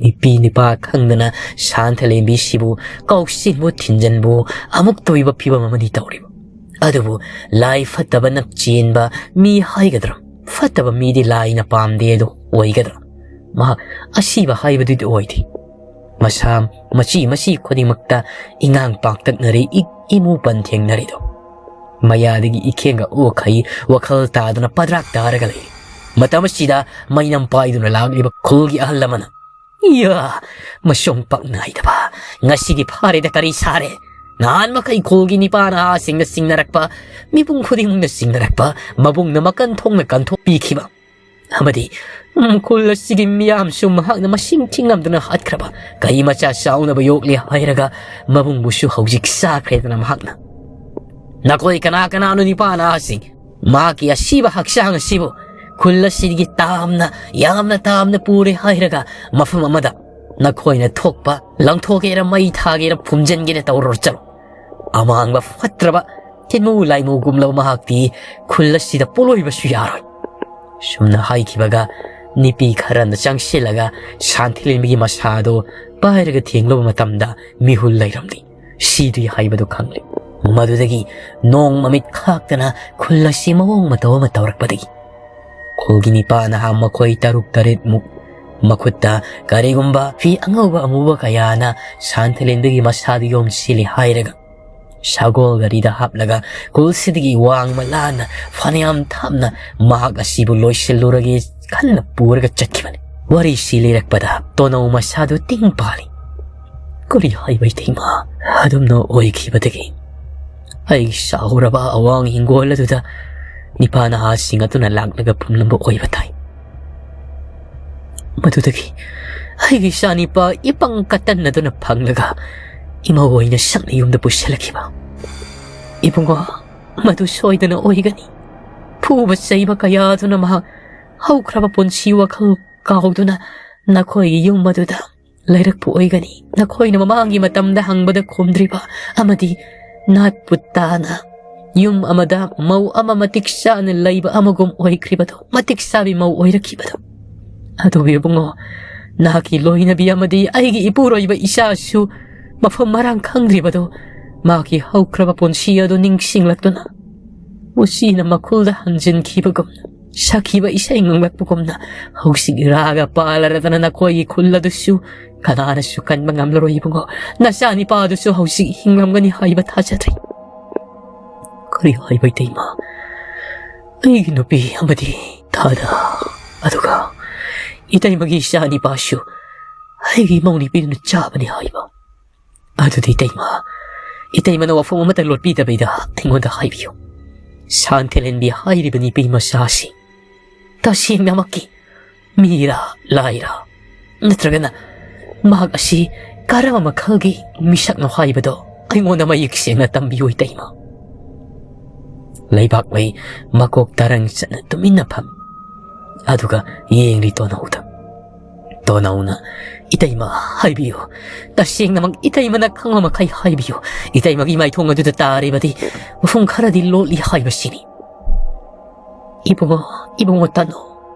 ꯅꯨꯄꯤ ꯅꯨꯄꯥ ꯈꯪꯗꯅ ꯁꯥꯟꯊꯂꯦꯟꯕꯤꯁꯤꯕꯨ ꯀꯧꯁꯤꯟꯕꯨ ꯊꯤꯟꯖꯤꯟꯕꯨ ꯑꯃꯨꯛ ꯇꯧꯏꯕ ꯐꯤꯕꯝ ꯑꯃꯅꯤ ꯇꯧꯔꯤꯕ꯫ ꯑꯗꯨꯕꯨ ꯂꯥꯏ ꯐꯠꯇꯕꯅ ꯆꯦꯟꯕ ꯃꯤ ꯍꯥꯏꯒꯗ꯭ꯔꯥ? ꯐꯠꯇꯕ ꯃꯤꯗꯤ ꯂꯥꯏꯅ ꯄꯥꯝꯗꯦ ꯑꯗꯨ ꯑꯣꯏꯒꯗ꯭ꯔꯥ? ꯃꯍꯥꯛ ꯑꯁꯤꯕ ꯍꯥꯏꯕꯗꯨꯗꯤ ꯑꯣꯏꯗꯦ꯫ ꯃꯁꯥ ꯃꯆꯤ ꯃꯆꯤ ꯈꯨꯗꯤꯡꯃꯛꯇ ꯏꯉꯥꯡ ꯄꯥꯛꯇꯛꯅꯔꯤ, ꯏꯛ ꯏꯃꯨ ꯄꯟ ꯊꯦꯡꯅꯔꯤꯗꯣ꯫ ꯃꯌꯥꯗꯒꯤ ꯏꯈꯦꯡꯒ ꯑꯣꯛꯈꯩ ꯋꯥꯈꯜ ꯇꯥꯗꯨꯅ ꯄꯗ꯭ꯔꯥꯛ ꯇꯥꯔꯒ ꯂꯩꯔꯤ꯫ ꯃꯇꯝ ꯑꯁꯤꯗ ꯃꯩꯅꯝ ꯄꯥꯏꯗꯨꯅ ꯂꯥꯛꯂꯤꯕ ꯈꯨꯜꯒꯤ ꯑꯍꯜ ꯑꯃꯅ, "ꯏꯌꯥ, ꯃꯁꯣꯡ ꯄꯥꯛ ꯅꯥꯏꯗꯕ, ꯉꯁꯤꯗꯤ ꯐꯥꯔꯦꯗ, ꯀꯔꯤ ꯁꯥꯔꯦ? ꯅꯍꯥꯟ ꯃꯈꯩ ꯈꯨꯜꯒꯤ ꯅꯤꯄꯥ ꯅꯍꯥꯁꯤꯡꯅ ꯆꯤꯡꯅꯔꯛꯄ, ꯃꯤꯄꯨꯝ ꯈꯨꯗꯤꯡꯃꯛꯅ ꯆꯤꯡꯅꯔꯛꯄ, ꯃꯕꯨꯡꯅ ꯃꯀꯟ ꯊꯣꯛꯅ ꯀꯟꯊꯣꯛꯄꯤꯈꯤꯕ, ꯑꯃꯗꯤ, ꯎꯝ, ꯈꯨꯜ ꯑꯁꯤꯒꯤ ꯃꯤꯌꯥꯝꯁꯨ ꯃꯍꯥꯛꯅ ꯃꯁꯤꯡ ꯊꯤꯉꯝꯗꯅ ꯍꯥꯠꯈ꯭ꯔꯕ, ꯀꯩ ꯃꯆꯥ ꯆꯥꯎꯅꯕ ꯌꯣꯛꯂꯦ ꯍꯥꯏꯔꯒ ꯃꯕꯨꯡꯕꯨꯁꯨ ꯍꯧꯖꯤꯛ ꯆꯥꯈ꯭ꯔꯦꯗꯅ ꯃꯍꯥꯛꯅ꯫ ꯅꯈꯣꯏ ꯀꯅꯥ ꯀꯅꯥꯅꯣ ꯅꯤꯄꯥ ꯅꯍꯥꯁꯤꯡ? ꯃꯍꯥꯛꯀꯤ ꯑꯁꯤꯕ ꯍꯛꯆꯥꯡ ꯑꯁꯤꯕꯨ ꯈꯨꯜ ꯑꯁꯤꯒꯤ ꯇꯥꯝꯅ, ꯌꯥꯝꯅ ꯇꯥꯝꯅ ꯄꯨꯔꯦ ꯍꯥꯏꯔꯒ ꯃꯐꯝ ꯑꯃꯗ ꯅꯈꯣꯏꯅ ꯊꯣꯛꯄ ꯂꯪꯊꯣꯛꯀꯦꯔꯥ, ꯃꯩ ꯊꯥꯒꯦꯔꯥ, ꯐꯨꯝꯖꯤꯟꯒꯦꯔꯥ ꯇꯧꯔꯨꯔꯣ ꯆꯠꯂꯣ꯫ ꯑꯃꯥꯡꯕ ꯐꯠꯇ꯭ꯔꯕ ꯊꯤꯟꯃꯨ ꯂꯥꯏꯃꯨꯒꯨꯝꯂꯕ ꯃꯍꯥꯛꯇꯤ ꯈꯨꯜ ꯑꯁꯤꯗ ꯄꯣꯂꯣꯏꯕꯁꯨ ꯌꯥꯔꯣꯏ"꯫ ꯁꯨꯝꯅ ꯍꯥꯏꯈꯤꯕꯒ ꯅꯨꯄꯤ ꯈꯔꯅ ꯆꯪꯁꯤꯜꯂꯒ ꯁꯥꯟꯊꯤꯂꯦꯟꯕꯤꯒꯤ ꯃꯁꯥꯗꯣ ꯄꯥꯏꯔꯒ ꯊꯦꯡꯂꯨꯕ ꯃꯇꯝꯗ ꯃꯤꯍꯨꯜ ꯂꯩꯔꯝꯂꯤ꯫ ꯁꯤꯗ꯭ꯔꯤ ꯍꯥꯏꯕꯗꯨ ꯈꯪꯂꯦ꯫ ꯃꯗꯨꯗꯒꯤ ꯅꯣꯡ ꯃꯃꯤꯠ ꯈꯥꯛꯇꯅ ꯈꯨꯜ ꯑꯁꯤ ꯃꯑꯣꯡ ꯃꯇꯧ ꯑꯃ ꯇꯧꯔꯛꯄꯗꯒꯤ ꯈꯨꯜꯒꯤ ꯅꯤꯄꯥ ꯅꯍꯥ ꯃꯈꯣꯏ ꯇꯔꯨꯛ ꯇꯔꯦꯠꯃꯨꯛ ꯃꯈꯨꯠꯇ ꯀꯔꯤꯒꯨꯝꯕ ꯐꯤ ꯑꯉꯧꯕ ꯑꯃꯨꯕ ꯀꯌꯥꯅ ꯁꯥꯟꯊꯂꯦꯟꯕꯤꯒꯤ ꯃꯁꯥꯗꯨ ꯌꯣꯝꯁꯤꯜꯂꯤ ꯍꯥꯏꯔꯒ ꯁꯒꯣꯜ ꯒꯥꯔꯤꯗ ꯍꯥꯞꯂꯒ ꯈꯨꯜꯁꯤꯗꯒꯤ ꯋꯥꯡꯃ ꯂꯥꯟꯅ ꯐꯅꯌꯥꯝ ꯊꯥꯞꯅ ꯃꯍꯥꯛ ꯑꯁꯤꯕꯨ ꯂꯣꯏꯁꯤꯜꯂꯨꯔꯒꯦ ꯈꯟꯅ ꯄꯨꯔꯒ ꯆꯠꯈꯤꯕꯅꯤ꯫ ꯋꯥꯔꯤꯁꯤ ꯂꯤꯔꯛꯄꯗ ꯇꯣꯅꯧ ꯃꯁꯥꯗꯨ ꯇꯤꯡ ꯄꯥꯜꯂꯤ꯫ ꯀꯔꯤ ꯍꯥꯏꯕ ꯏꯇꯩꯃ? ꯑꯗꯨꯝꯅ ꯑꯣꯏꯈꯤꯕꯗꯒꯤ ꯑꯩ ꯆꯥꯎꯔꯕ ꯑꯋꯥꯡ ꯍꯤꯡꯒꯣꯜ ꯑꯗꯨꯗ ꯅꯤꯄꯥ ꯅꯍꯥꯁꯤꯡ ꯑꯗꯨꯅ ꯂꯥꯛꯂꯒ ꯐꯨꯝꯂꯝꯕ ꯑꯣꯏꯕ ꯇꯥꯏ꯫ ꯃꯗꯨꯗꯒꯤ ꯑꯩꯒꯤ ꯏꯆꯥꯅꯤꯄꯥ ꯏꯄꯪ ꯀꯠꯇꯟꯅꯗꯨꯅ ꯐꯪꯂꯒ ꯏꯃꯧ ꯑꯣꯏꯅ ꯁꯛꯅ ꯌꯨꯝꯗ ꯄꯨꯁꯤꯜꯂꯛꯈꯤꯕ꯫ ꯏꯕꯨꯡꯉꯣ, ꯃꯗꯨ ꯁꯣꯏꯗꯅ ꯑꯣꯏꯒꯅꯤ꯫ ꯐꯨꯕ ꯆꯩꯕ ꯀꯌꯥꯗꯨꯅ ꯃꯍꯥꯛ ꯍꯧꯈ꯭ꯔꯕ ꯄꯨꯟꯁꯤ ꯋꯥꯈꯜ ꯀꯥꯎꯗꯨꯅ ꯅꯈꯣꯏꯒꯤ ꯌꯨꯝ ꯑꯗꯨꯗ ꯂꯩꯔꯛꯄ ꯑꯣꯏꯒꯅꯤ꯫ ꯅꯈꯣꯏꯅ ꯃꯃꯥꯡꯒꯤ ꯃꯇꯝꯗ ꯍꯪꯕꯗ ꯈꯨꯝꯗ꯭ꯔꯤꯕ ꯑꯃꯗꯤ ꯅꯥꯠꯄꯨ ꯇꯥꯅ ꯌꯨꯝ ꯑꯃꯗ ꯃꯧ ꯑꯃ ꯃꯇꯤꯛ ꯆꯥꯅ ꯂꯩꯕ ꯑꯃꯒꯨꯝ ꯑꯣꯏꯈ꯭ꯔꯤꯕꯗꯣ, ꯃꯇꯤꯛ ꯆꯥꯕꯤ ꯃꯧ ꯑꯣꯏꯔꯛꯈꯤꯕꯗꯣ꯫ ꯑꯗꯨꯕꯨ ꯏꯕꯨꯡꯉꯣ, ꯅꯍꯥꯛꯀꯤ ꯂꯣꯏꯅꯕꯤ ꯑꯃꯗꯤ ꯑꯩꯒꯤ ꯏꯄꯨꯔꯣꯏꯕ ꯏꯆꯥꯁꯨ ꯃꯐꯝ ꯃꯔꯥꯡ ꯈꯪꯗ꯭ꯔꯤꯕꯗꯣ, ꯃꯍꯥꯛꯀꯤ ꯍꯧꯈ꯭ꯔꯕ ꯄꯨꯟꯁꯤ ꯑꯗꯨ ꯅꯤꯡꯁꯤꯡꯂꯛꯇꯨꯅ ꯎꯆꯤꯅ ꯃꯈꯨꯜꯗ ꯍꯟꯖꯤꯟꯈꯤꯕꯒꯨꯝꯅ, ꯁꯥꯈꯤꯕ ꯏꯁꯩ ꯉꯪꯂꯛꯄꯒꯨꯝꯅ, ꯍꯧꯖꯤꯛ ꯏꯔꯥꯒ ꯄꯥꯜꯂꯔꯗꯅ ꯅꯈꯣꯏꯒꯤ ꯈꯨꯜ ꯑꯗꯨꯁꯨ ꯀꯅꯥꯅꯁꯨ ꯀꯟꯕ ꯉꯝꯂꯔꯣꯏ ꯏꯕꯨꯡꯉꯣ꯫ ꯅꯆꯥꯅꯤꯄꯥ ꯑꯗꯨꯁꯨ ꯍꯧꯖꯤꯛ ꯍꯤꯡꯂꯝꯒꯅꯤ ꯍꯥꯏꯕ ꯊꯥꯖꯗ꯭ꯔꯦ꯫ ꯀꯔꯤ ꯍꯥꯏꯕ ꯏꯇꯩꯃ? ꯑꯩꯒꯤ ꯅꯨꯄꯤ ꯑꯃꯗꯤ ꯊꯥꯗ, ꯑꯗꯨꯒ ꯏꯇꯩꯃꯒꯤ ꯏꯆꯥꯅꯤꯄꯥꯁꯨ ꯑꯩꯒꯤ ꯏꯃꯧ ꯅꯨꯄꯤꯗꯨꯅ ꯆꯥꯕꯅꯤ ꯍꯥꯏꯕ꯫ ꯑꯗꯨꯗꯤ ꯏꯇꯩꯃ, ꯏꯇꯩꯃꯅ ꯋꯥꯐꯝ ꯑꯃꯠꯇ ꯂꯣꯠꯄꯤꯗꯕꯤꯗ ꯑꯩꯉꯣꯟꯗ ꯍꯥꯏꯕꯤꯌꯨ꯫ ꯁꯥꯟꯊꯦꯂꯦꯟꯕꯤ ꯍꯥꯏꯔꯤꯕ ꯅꯨꯄꯤ ꯃꯆꯥꯁꯤ ꯇꯁꯦꯡꯅꯃꯛꯀꯤ ꯃꯤꯔꯥ ꯂꯥꯏꯔꯥ, ꯅꯠꯇ꯭ꯔꯒꯅ ꯃꯍꯥꯛ ꯑꯁꯤ ꯀꯔꯝꯕ ꯃꯈꯜꯒꯤ ꯃꯤꯁꯛꯅꯣ ꯍꯥꯏꯕꯗꯣ ꯑꯩꯉꯣꯟꯗ ꯃꯌꯦꯛ ꯁꯦꯡꯅ ꯇꯝꯕꯤꯌꯨ ꯏꯇꯩꯃ꯫ ꯂꯩꯕꯥꯛꯂꯩ ꯃꯀꯣꯛ ꯇꯔꯪ ꯆꯠꯅ ꯇꯨꯃꯤꯟꯅ ꯐꯝ꯫ ꯑꯗꯨꯒ ꯌꯦꯡꯂꯤ ꯇꯣꯅꯧꯗ꯫ ꯇꯣꯅꯧꯅ, "ꯏꯇꯩꯃ, ꯍꯥꯏꯕꯤꯌꯨ꯫ ꯇꯁꯦꯡꯅꯃꯛ ꯏꯇꯩꯃꯅ ꯈꯪꯕ ꯃꯈꯩ ꯍꯥꯏꯕꯤꯌꯨ꯫ ꯏꯇꯩꯃꯒꯤ ꯃꯥꯏꯊꯣꯡ ꯑꯗꯨꯗ ꯇꯥꯔꯤꯕꯗꯤ ꯃꯐꯝ ꯈꯔꯗꯤ ꯂꯣꯠꯂꯤ ꯍꯥꯏꯕꯁꯤꯅꯤ꯫" "ꯏꯕꯨꯡꯉꯣ, ꯏꯕꯨꯡꯉꯣ ꯇꯅꯧ,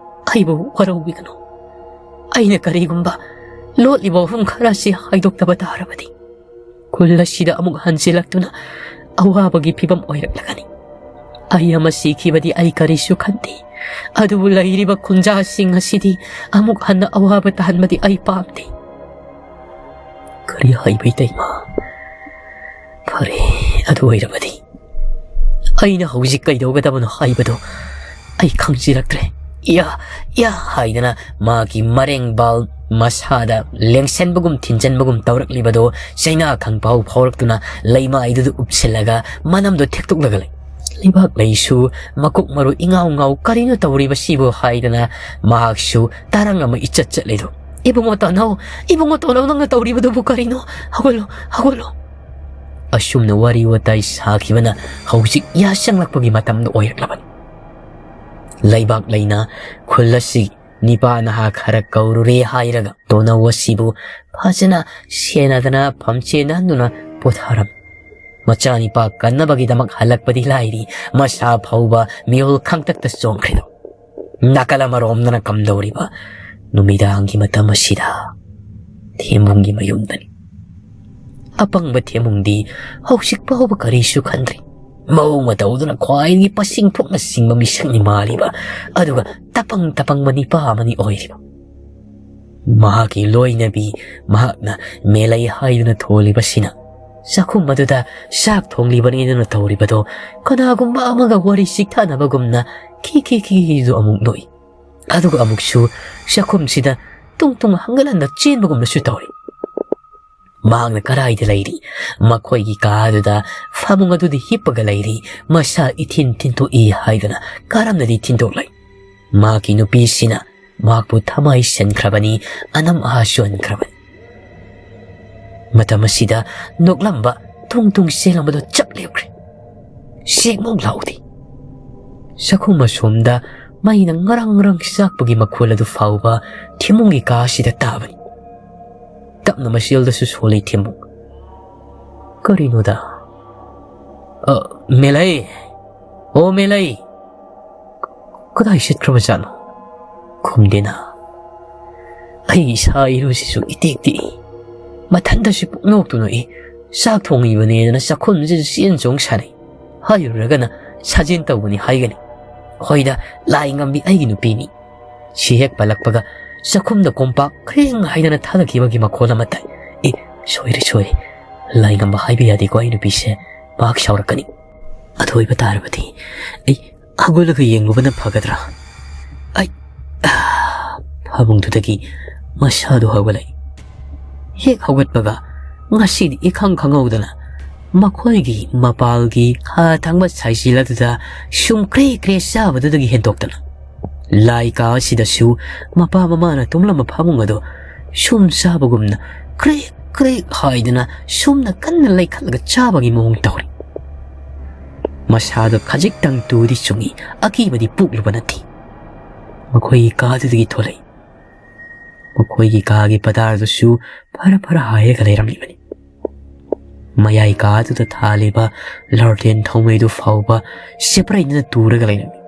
ꯑꯩꯕꯨ ꯋꯥꯔꯧꯕꯤꯒꯅꯨ꯫ ꯑꯩꯅ ꯀꯔꯤꯒꯨꯝꯕ ꯂꯣꯠꯂꯤꯕ ꯋꯥꯐꯝ ꯈꯔꯁꯤ ꯍꯥꯏꯗꯣꯛꯇꯕ ꯇꯥꯔꯕꯗꯤ, ꯈꯨꯜ ꯑꯁꯤꯗ ꯑꯃꯨꯛ ꯍꯟꯖꯤꯜꯂꯛꯇꯨꯅ ꯑꯋꯥꯕꯒꯤ ꯐꯤꯕꯝ ꯑꯣꯏꯔꯛꯂꯒꯅꯤ꯫ ꯑꯩ ꯑꯃ ꯁꯤꯈꯤꯕꯗꯤ ꯑꯩ ꯀꯔꯤꯁꯨ ꯈꯟꯗꯦ, ꯑꯗꯨꯕꯨ ꯂꯩꯔꯤꯕ ꯈꯨꯟꯖꯥꯁꯤꯡ ꯑꯁꯤꯗꯤ ꯑꯃꯨꯛ ꯍꯟꯅ ꯑꯋꯥꯕ ꯇꯥꯍꯟꯕꯗꯤ ꯑꯩ ꯄꯥꯝꯗꯦ꯫" "ꯀꯔꯤ ꯍꯥꯏꯕ ꯏꯇꯩꯃ? ꯐꯔꯦ, ꯑꯗꯨ ꯑꯣꯏꯔꯕꯗꯤ ꯑꯩꯅ ꯍꯧꯖꯤꯛ ꯀꯩꯗꯧꯒꯗꯕꯅꯣ ꯍꯥꯏꯕꯗꯣ ꯑꯩ ꯈꯪꯖꯤꯜꯂꯛꯇ꯭ꯔꯦ꯫" "ꯏꯌꯥ, ꯏꯌꯥ" ꯍꯥꯏꯗꯅ ꯃꯥꯒꯤ ꯃꯔꯦꯡꯕꯥꯜ ꯃꯁꯥꯗ ꯂꯦꯡꯁꯟꯕꯒꯨꯝ ꯊꯤꯟꯖꯟꯕꯒꯨꯝ ꯇꯧꯔꯛꯂꯤꯕꯗꯣ ꯆꯩꯅꯥ ꯈꯪꯐꯥꯎ ꯐꯥꯎꯔꯛꯇꯨꯅ ꯂꯩꯃꯥꯏꯗꯨꯗ ꯎꯞꯁꯤꯜꯂꯒ ꯃꯅꯝꯗꯣ ꯊꯦꯛꯇꯣꯛꯂꯒ ꯂꯩ꯫ ꯂꯩꯕꯥꯛ ꯂꯩꯁꯨ ꯃꯀꯣꯛ ꯃꯔꯨ ꯏꯉꯥꯎ ꯉꯥꯎ, "ꯀꯔꯤꯅꯣ ꯇꯧꯔꯤꯕꯁꯤꯕꯨ?" ꯍꯥꯏꯗꯅ ꯃꯍꯥꯛꯁꯨ ꯇꯔꯪ ꯑꯃ ꯏꯆꯠ ꯆꯠꯂꯤꯗꯣ꯫ "ꯏꯕꯨꯡꯉꯣ ꯇꯥꯅꯧ, ꯏꯕꯨꯡꯉꯣ ꯇꯥꯅꯧ, ꯅꯪꯅ ꯇꯧꯔꯤꯕꯗꯨꯕꯨ ꯀꯔꯤꯅꯣ? ꯍꯧꯒꯠꯂꯣ, ꯍꯧꯒꯠꯂꯣ!" ꯑꯁꯨꯝꯅ ꯋꯥꯔꯤ ꯋꯥꯇꯥꯏ ꯁꯥꯈꯤꯕꯅ ꯍꯧꯖꯤꯛ ꯌꯥꯆꯪꯂꯛꯄꯒꯤ ꯃꯇꯝꯗ ꯑꯣꯏꯔꯛꯂꯕꯅꯤ꯫ ꯂꯩꯕꯥꯛ ꯂꯩꯅ ꯈꯨꯜ ꯑꯁꯤ ꯅꯤꯄꯥ ꯅꯍꯥ ꯈꯔ ꯀꯧꯔꯨꯔꯦ ꯍꯥꯏꯔꯒ ꯇꯣꯅꯧ ꯑꯁꯤꯕꯨ ꯐꯖꯅ ꯁꯦꯟꯅꯗꯅ ꯐꯝꯆꯦꯠ ꯅꯥꯟꯗꯨꯅ ꯄꯣꯊꯥꯔꯝꯃꯤ꯫ ꯃꯆꯥꯅꯤꯄꯥ ꯀꯟꯅꯕꯒꯤꯗꯃꯛ ꯍꯜꯂꯛꯄꯗꯤ ꯂꯥꯏꯔꯤ, ꯃꯁꯥ ꯐꯥꯎꯕ ꯃꯤꯍꯨꯜ ꯈꯪꯇꯛꯇ ꯆꯣꯡꯈ꯭ꯔꯦꯗꯣ꯫ ꯅꯥꯀꯜ ꯑꯃꯔꯣꯝꯗꯅ ꯀꯝꯗꯧꯔꯤꯕ? ꯅꯨꯃꯤꯗꯥꯡꯒꯤ ꯃꯇꯝ ꯑꯁꯤꯗ ꯊꯦꯝꯕꯨꯡꯒꯤ ꯃꯌꯨꯝꯗꯅꯤ꯫ ꯑꯄꯪꯕ ꯊꯦꯝꯕꯨꯡꯗꯤ ꯍꯧꯖꯤꯛ ꯐꯥꯎꯕ ꯀꯔꯤꯁꯨ ꯈꯟꯗ꯭ꯔꯤ꯫ ꯃꯑꯣꯡ ꯃꯇꯧꯗꯨꯅ ꯈ꯭ꯋꯥꯏꯗꯒꯤ ꯄꯁꯤꯡ ꯊꯣꯛꯅ ꯁꯤꯡꯕ ꯃꯤꯁꯛꯅꯤ ꯃꯥꯜꯂꯤꯕ, ꯑꯗꯨꯒ ꯇꯄꯪ ꯇꯄꯪꯕ ꯅꯤꯄꯥ ꯑꯃꯅꯤ ꯑꯣꯏꯔꯤꯕ꯫ ꯃꯍꯥꯛꯀꯤ ꯂꯣꯏꯅꯕꯤ, ꯃꯍꯥꯛꯅ ꯃꯦꯂꯩ ꯍꯥꯏꯗꯨꯅ ꯊꯣꯜꯂꯤꯕꯁꯤꯅ ꯆꯥꯛꯈꯨꯝ ꯑꯗꯨꯗ ꯆꯥꯛ ꯊꯣꯡꯂꯤꯕꯅꯤꯗꯨꯅ ꯇꯧꯔꯤꯕꯗꯣ ꯀꯅꯥꯒꯨꯝꯕ ꯑꯃꯒ ꯋꯥꯔꯤ ꯆꯤꯛꯊꯅꯕꯒꯨꯝꯅ ꯈꯤ ꯈꯤ ꯈꯤꯗꯨ ꯑꯃꯨꯛ ꯅꯣꯛꯏ꯫ ꯑꯗꯨꯒ ꯑꯃꯨꯛꯁꯨ ꯆꯥꯛꯈꯨꯝꯁꯤꯗ ꯇꯨꯡ ꯇꯨꯡ ꯍꯪꯒꯠ ꯍꯟꯗ ꯆꯦꯟꯕꯒꯨꯝꯅꯁꯨ ꯇꯧꯔꯤ꯫ ꯃꯍꯥꯛꯅ ꯀꯗꯥꯏꯗ ꯂꯩꯔꯤ? ꯃꯈꯣꯏꯒꯤ ꯀꯥ ꯑꯗꯨꯗ ꯐꯃꯨꯡ ꯑꯗꯨꯗ ꯍꯤꯞꯄꯒ ꯂꯩꯔꯤ꯫ ꯃꯁꯥ ꯏꯊꯤꯟ ꯊꯤꯟꯗꯣꯛꯏ ꯍꯥꯏꯗꯨꯅ ꯀꯔꯝꯅꯗꯤ ꯊꯤꯟꯗꯣꯛꯂꯣꯏ? ꯃꯍꯥꯛꯀꯤ ꯅꯨꯄꯤꯁꯤꯅ ꯃꯍꯥꯛꯄꯨ ꯊꯃꯥꯏ ꯁꯦꯟꯈ꯭ꯔꯕꯅꯤ, ꯑꯅꯝ ꯑꯍꯥ ꯁꯨꯍꯟꯈ꯭ꯔꯕꯅꯤ꯫ ꯃꯇꯝ ꯑꯁꯤꯗ ꯅꯣꯛꯂꯝꯕ ꯇꯨꯡ ꯇꯨꯡ ꯆꯦꯜꯂꯝꯕꯗꯨ ꯆꯞ ꯂꯦꯞꯈ꯭ꯔꯦ꯫ ꯆꯦꯛꯃꯨꯛ ꯂꯥꯎꯗꯦ꯫ ꯆꯥꯛꯈꯨꯝ ꯑꯁꯣꯝꯗ ꯃꯩꯅ ꯉꯔꯪ ꯉꯔꯪ ꯆꯥꯛꯄꯒꯤ ꯃꯈꯣꯜ ꯑꯗꯨ ꯐꯥꯎꯕ ꯊꯦꯝꯕꯨꯡꯒꯤ ꯀꯥ ꯑꯁꯤꯗ ꯇꯥꯕꯅꯤ꯫ ꯇꯞꯅ ꯃꯆꯦꯜꯗꯁꯨ ꯁꯣꯜꯂꯤ ꯊꯦꯝꯕꯨꯡ꯫ "ꯀꯔꯤꯅꯣꯗ? ꯑ, ꯃꯦꯂꯩ! ꯑꯣ ꯃꯦꯂꯩ! ꯀꯗꯥꯏ ꯆꯠꯈ꯭ꯔꯕꯖꯥꯠꯅꯣ?" ꯈꯨꯝꯗꯦꯅ꯫ ꯑꯩ ꯏꯁꯥ ꯏꯔꯨꯁꯤꯁꯨ ꯏꯇꯦꯛ ꯇꯦꯛꯏ꯫ ꯃꯊꯟꯇꯁꯨ ꯄꯨꯡꯅꯣꯛꯇ ꯅꯣꯛꯏ꯫ ꯆꯥꯛ ꯊꯣꯡꯉꯤꯕꯅꯦꯗꯅ ꯆꯥꯛꯈꯨꯝꯁꯤꯗ ꯆꯦꯟ ꯆꯣꯡ ꯁꯥꯟꯅꯩ꯫ ꯍꯥꯏꯔꯨꯔꯒꯅ ꯁꯥꯖꯦꯟ ꯇꯧꯕꯅꯤ ꯍꯥꯏꯒꯅꯤ꯫ ꯍꯣꯏꯗ, ꯂꯥꯏ ꯉꯝꯕꯤ ꯑꯩꯒꯤ ꯅꯨꯄꯤꯅꯤ꯫ ꯁꯤ ꯍꯦꯛ ꯄꯜꯂꯛꯄꯒ ꯆꯥꯛꯈꯨꯝꯗ ꯀꯣꯝꯄꯥꯛ ꯈ꯭ꯔꯦꯡ ꯍꯥꯏꯗꯅ ꯊꯥꯗꯈꯤꯕꯒꯤ ꯃꯈꯣꯜ ꯑꯃ ꯇꯥꯏ꯫ "ꯑꯦ, ꯁꯣꯏꯔꯦ, ꯁꯣꯏꯔꯦ꯫ ꯂꯥꯏ ꯉꯝꯕ ꯍꯥꯏꯕ ꯌꯥꯗꯦꯀꯣ, ꯑꯩ ꯅꯨꯄꯤꯁꯦ꯫ ꯃꯍꯥꯛ ꯁꯥꯎꯔꯛꯀꯅꯤ꯫ ꯑꯗꯨ ꯑꯣꯏꯕ ꯇꯥꯔꯕꯗꯤ ꯑꯩ ꯍꯧꯒꯠꯂꯒ ꯌꯦꯡꯂꯨꯕꯅ ꯐꯒꯗ꯭ꯔꯥ?" ꯑꯩ, ꯑ, ꯐꯃꯨꯡꯗꯨꯗꯒꯤ ꯃꯁꯥꯗꯨ ꯍꯧꯒꯠꯂꯛꯏ꯫ ꯍꯦꯛ ꯍꯧꯒꯠꯄꯒ ꯉꯁꯤꯗꯤ ꯏꯈꯪ ꯈꯪꯍꯧꯗꯅ ꯃꯈꯣꯏꯒꯤ ꯃꯄꯥꯜꯒꯤ ꯈꯥ ꯊꯪꯕ ꯁꯥꯏꯖꯤꯜ ꯑꯗꯨꯗ ꯁꯨꯝ ꯀ꯭ꯔꯦ ꯀ꯭ꯔꯦ ꯆꯥꯕꯗꯨꯗꯒꯤ ꯍꯦꯟꯗꯣꯛꯇꯅ ꯂꯥꯏ ꯀꯥ ꯑꯁꯤꯗꯁꯨ ꯃꯄꯥ ꯃꯃꯥꯅ ꯇꯨꯝꯂꯝꯕ ꯐꯃꯨꯡ ꯑꯗꯨ ꯁꯨꯝ ꯆꯥꯕꯒꯨꯝꯅ ꯀ꯭ꯔꯦꯛ ꯀ꯭ꯔꯦꯛ ꯍꯥꯏꯗꯅ ꯁꯨꯝꯅ ꯀꯟꯅ ꯂꯩꯈꯠꯂꯒ ꯆꯥꯕꯒꯤ ꯃꯑꯣꯡ ꯇꯧꯔꯤ꯫ ꯃꯁꯥꯗꯣ ꯈꯖꯤꯛꯇꯪ ꯇꯨꯗꯤ ꯆꯨꯡꯏ, ꯑꯀꯤꯕꯗꯤ ꯄꯣꯛꯂꯨꯕ ꯅꯠꯇꯦ꯫ ꯃꯈꯣꯏꯒꯤ ꯀꯥꯗꯨꯗꯒꯤ ꯊꯣꯛꯂꯛꯏ꯫ ꯃꯈꯣꯏꯒꯤ ꯀꯥꯒꯤ ꯄꯗꯥꯔꯗꯨꯁꯨ ꯐꯔ ꯐꯔ ꯍꯥꯏꯔꯒ ꯂꯩꯔꯝꯂꯤꯕꯅꯤ꯫ ꯃꯌꯥꯏ ꯀꯥꯗꯨꯗ ꯊꯥꯜꯂꯤꯕ ꯂꯥꯔꯇꯦꯟ ꯊꯥꯎꯃꯩꯗꯨ ꯐꯥꯎꯕ ꯁꯦꯄꯔꯩꯗꯨꯅ ꯇꯨꯔꯒ ꯂꯩꯔꯝꯃꯤ꯫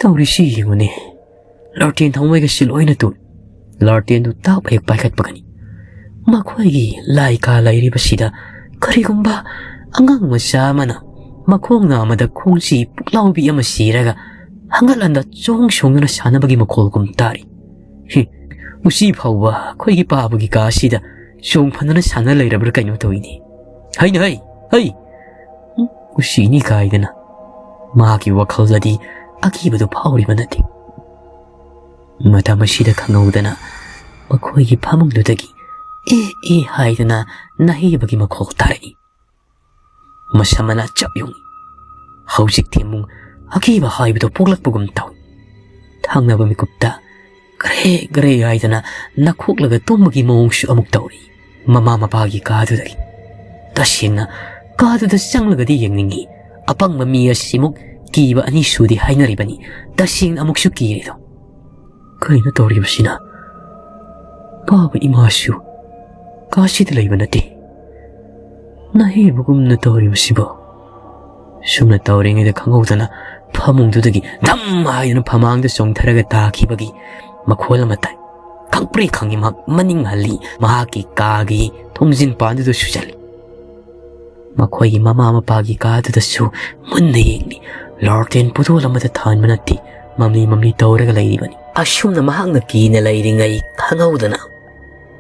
ꯇꯧꯔꯤꯁꯤ ꯌꯦꯡꯉꯨꯅꯦ꯫ ꯂꯥꯔꯇꯦꯟ ꯊꯥꯎꯃꯩꯒꯁꯤ ꯂꯣꯏꯅ ꯇꯨ-, ꯂꯥꯔꯇꯦꯟꯗꯨ ꯇꯥꯞ ꯍꯦꯛ ꯄꯥꯏꯈꯠꯄꯒꯅꯤ꯫ ꯃꯈꯣꯏꯒꯤ ꯂꯥꯏ ꯀꯥ ꯂꯩꯔꯤꯕꯁꯤꯗ ꯀꯔꯤꯒꯨꯝꯕ ꯑꯉꯥꯡ ꯃꯆꯥ ꯑꯃꯅ ꯃꯈꯣꯡ ꯅꯥꯝꯃꯗ ꯈꯣꯡꯁꯤ ꯄꯨꯛꯂꯥꯎꯕꯤ ꯑꯃ ꯁꯤꯔꯒ ꯍꯪꯒꯠ ꯍꯟꯗ ꯆꯣꯡ ꯆꯣꯡꯗꯨꯅ ꯁꯥꯟꯅꯕꯒꯤ ꯃꯈꯣꯜꯒꯨꯝ ꯇꯥꯔꯤ꯫ ꯍꯤ, ꯎꯆꯤ ꯐꯥꯎꯕ ꯑꯩꯈꯣꯏꯒꯤ ꯄꯥꯕꯒꯤ ꯀꯥ ꯑꯁꯤꯗ ꯆꯣꯡ ꯐꯟꯗꯨꯅ ꯁꯥꯟꯅ ꯂꯩꯔꯕ꯭ꯔꯥ ꯀꯩꯅꯣ ꯇꯧꯏꯅꯦ꯫ ꯍꯩꯅꯦ ꯍꯩ, ꯍꯩ! ꯎꯝ, ꯎꯆꯤꯅꯤ ꯀꯥꯏꯗꯅ꯫ ꯃꯍꯥꯛꯀꯤ ꯋꯥꯈꯜꯗꯗꯤ ꯑꯀꯤꯕꯗꯨ ꯐꯥꯎꯔꯤꯕ ꯅꯠꯇꯦ꯫ ꯃꯇꯝ ꯑꯁꯤꯗ ꯈꯪꯍꯧꯗꯅ ꯃꯈꯣꯏꯒꯤ ꯐꯃꯨꯡꯗꯨꯗꯒꯤ "ꯑꯦ ꯑꯦ" ꯍꯥꯏꯗꯅ ꯅꯥꯍꯩꯕꯒꯤ ꯃꯈꯣꯜ ꯇꯥꯔꯛꯏ꯫ ꯃꯁꯝ ꯃꯅꯥ ꯆꯞ ꯌꯨꯡꯏ꯫ ꯍꯧꯖꯤꯛ ꯊꯦꯝꯃꯨꯡ ꯑꯀꯤꯕ ꯍꯥꯏꯕꯗꯨ ꯄꯣꯛꯂꯛꯄꯒꯨꯝ ꯇꯧꯏ꯫ ꯊꯪꯅꯕ ꯃꯤꯀꯨꯞꯇ ꯒ꯭ꯔꯦ ꯒ꯭ꯔꯦ ꯍꯥꯏꯗꯅ ꯅꯈꯣꯛꯂꯒ ꯇꯨꯝꯕꯒꯤ ꯃꯑꯣꯡꯁꯨ ꯑꯃꯨꯛ ꯇꯧꯔꯤ꯫ ꯃꯃꯥ ꯃꯄꯥꯒꯤ ꯀꯥꯗꯨꯗꯒꯤ꯫ ꯇꯁꯦꯡꯅ ꯀꯥꯗꯨꯗ ꯆꯪꯂꯒꯗꯤ ꯌꯦꯡꯅꯤꯡꯏ꯫ ꯑꯄꯪꯕ ꯃꯤ ꯑꯁꯤꯃꯨꯛ ꯀꯤꯕ ꯑꯅꯤ ꯁꯨꯗꯦ ꯍꯥꯏꯅꯔꯤꯕꯅꯤ꯫ ꯇꯁꯦꯡꯅ ꯑꯃꯨꯛꯁꯨ ꯀꯤꯔꯦꯗꯣ꯫ ꯀꯩꯅꯣ ꯇꯧꯔꯤꯕꯁꯤꯅ? ꯄꯥꯕ ꯏꯃꯥꯁꯨ ꯀꯥꯁꯤꯗ ꯂꯩꯕ ꯅꯠꯇꯦ꯫ ꯅꯥꯍꯩꯕꯒꯨꯝꯅ ꯇꯧꯔꯤꯕꯁꯤꯕꯣ? ꯁꯨꯝꯅ ꯇꯧꯔꯤꯉꯩꯗ ꯈꯪꯍꯧꯗꯅ ꯐꯃꯨꯡꯗꯨꯗꯒꯤ ꯙꯝ ꯍꯥꯏꯗꯨꯅ ꯐꯃꯥꯡꯗ ꯆꯣꯡꯊꯔꯒ ꯇꯥꯈꯤꯕꯒꯤ ꯃꯈꯣꯜ ꯑꯃ ꯇꯥꯏ꯫ ꯈꯪꯄ꯭ꯔꯦ ꯈꯪꯉꯤ ꯃꯍꯥꯛ ꯃꯅꯤꯡ ꯍꯜꯂꯤ, ꯃꯍꯥꯛꯀꯤ ꯀꯥꯒꯤ ꯊꯣꯡꯖꯤꯟ ꯄꯥꯟꯗꯨꯗꯁꯨ ꯆꯠꯂꯤ꯫ ꯃꯈꯣꯏꯒꯤ ꯃꯃꯥ ꯃꯄꯥꯒꯤ ꯀꯥꯗꯨꯗꯁꯨ ꯃꯨꯟꯅ ꯌꯦꯡꯂꯤ꯫ ꯂꯥꯔꯇꯦꯟ ꯄꯨꯗꯣꯜ ꯑꯃꯗ ꯊꯥꯟꯕ ꯅꯠꯇꯦ, ꯃꯝꯂꯤ ꯃꯝꯂꯤ ꯇꯧꯔꯒ ꯂꯩꯔꯤꯕꯅꯤ꯫ ꯑꯁꯨꯝꯅ ꯃꯍꯥꯛꯅ ꯀꯤꯅ ꯂꯩꯔꯤꯉꯩ ꯈꯪꯍꯧꯗꯅ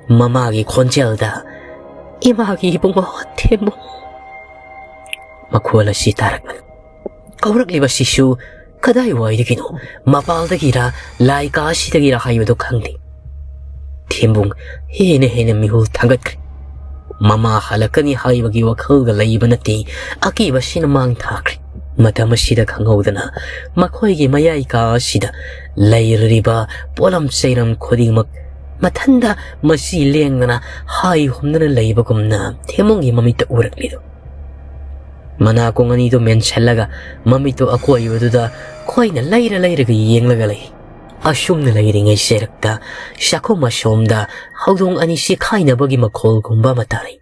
ꯃꯃꯥꯒꯤ ꯈꯣꯟꯖꯦꯜꯗ, "ꯏꯃꯥꯒꯤ ꯏꯕꯨꯡꯉꯣ ꯊꯦꯝꯃꯨ" ꯃꯈꯣꯜ ꯑꯁꯤ ꯇꯥꯔꯛꯄꯅꯤ꯫ ꯀꯧꯔꯛꯂꯤꯕꯁꯤꯁꯨ ꯀꯗꯥꯏꯋꯥꯏꯗꯒꯤꯅꯣ, ꯃꯄꯥꯜꯗꯒꯤꯔ ꯂꯥꯏ ꯀꯥ ꯑꯁꯤꯗꯒꯤꯔ ꯍꯥꯏꯕꯗꯨ ꯈꯪꯗꯦ꯫ ꯊꯦꯝꯕꯨꯡ ꯍꯦꯟꯅ ꯍꯦꯟꯅ ꯃꯤꯍꯨꯜ ꯊꯥꯡꯒꯠꯈ꯭ꯔꯦ꯫ ꯃꯃꯥ ꯍꯜꯂꯛꯀꯅꯤ ꯍꯥꯏꯕꯒꯤ ꯋꯥꯈꯜꯒ ꯂꯩꯕ ꯅꯠꯇꯦ꯫ ꯑꯀꯤꯕꯁꯤꯅ ꯃꯥꯡ ꯊꯥꯈ꯭ꯔꯦ꯫ ꯃꯇꯝ ꯑꯁꯤꯗ ꯈꯪꯍꯧꯗꯅ ꯃꯈꯣꯏꯒꯤ ꯃꯌꯥꯏ ꯀꯥ ꯑꯁꯤꯗ ꯂꯩꯔꯤꯕ ꯄꯣꯠꯂꯝ ꯆꯩꯔꯝ ꯈꯨꯗꯤꯡꯃꯛ ꯃꯊꯟꯗ ꯃꯆꯤ ꯂꯦꯡꯗꯅ ꯍꯥꯏ ꯍꯨꯝꯗꯅ ꯂꯩꯕꯒꯨꯝꯅ ꯊꯦꯃꯨꯡꯒꯤ ꯃꯃꯤꯠꯇ ꯎꯔꯛꯂꯤꯗꯨ꯫ ꯃꯅꯥꯀꯣꯡ ꯑꯅꯤꯗꯨ ꯃꯦꯟꯁꯤꯜꯂꯒ ꯃꯃꯤꯠꯇꯨ ꯑꯀꯣꯏꯕꯗꯨꯗ ꯈꯣꯏꯅ ꯂꯩꯔ ꯂꯩꯔꯒ ꯌꯦꯡꯂꯒ ꯂꯩ꯫ ꯑꯁꯨꯝꯅ ꯂꯩꯔꯤꯉꯩ ꯆꯩꯔꯛꯇ ꯆꯥꯛꯈꯨꯝ ꯑꯁꯣꯝꯗ ꯍꯧꯗꯣꯡ ꯑꯅꯤ ꯆꯦꯈꯥꯏꯅꯕꯒꯤ ꯃꯈꯣꯜꯒꯨꯝꯕ ꯑꯃ ꯇꯥꯔꯛꯏ꯫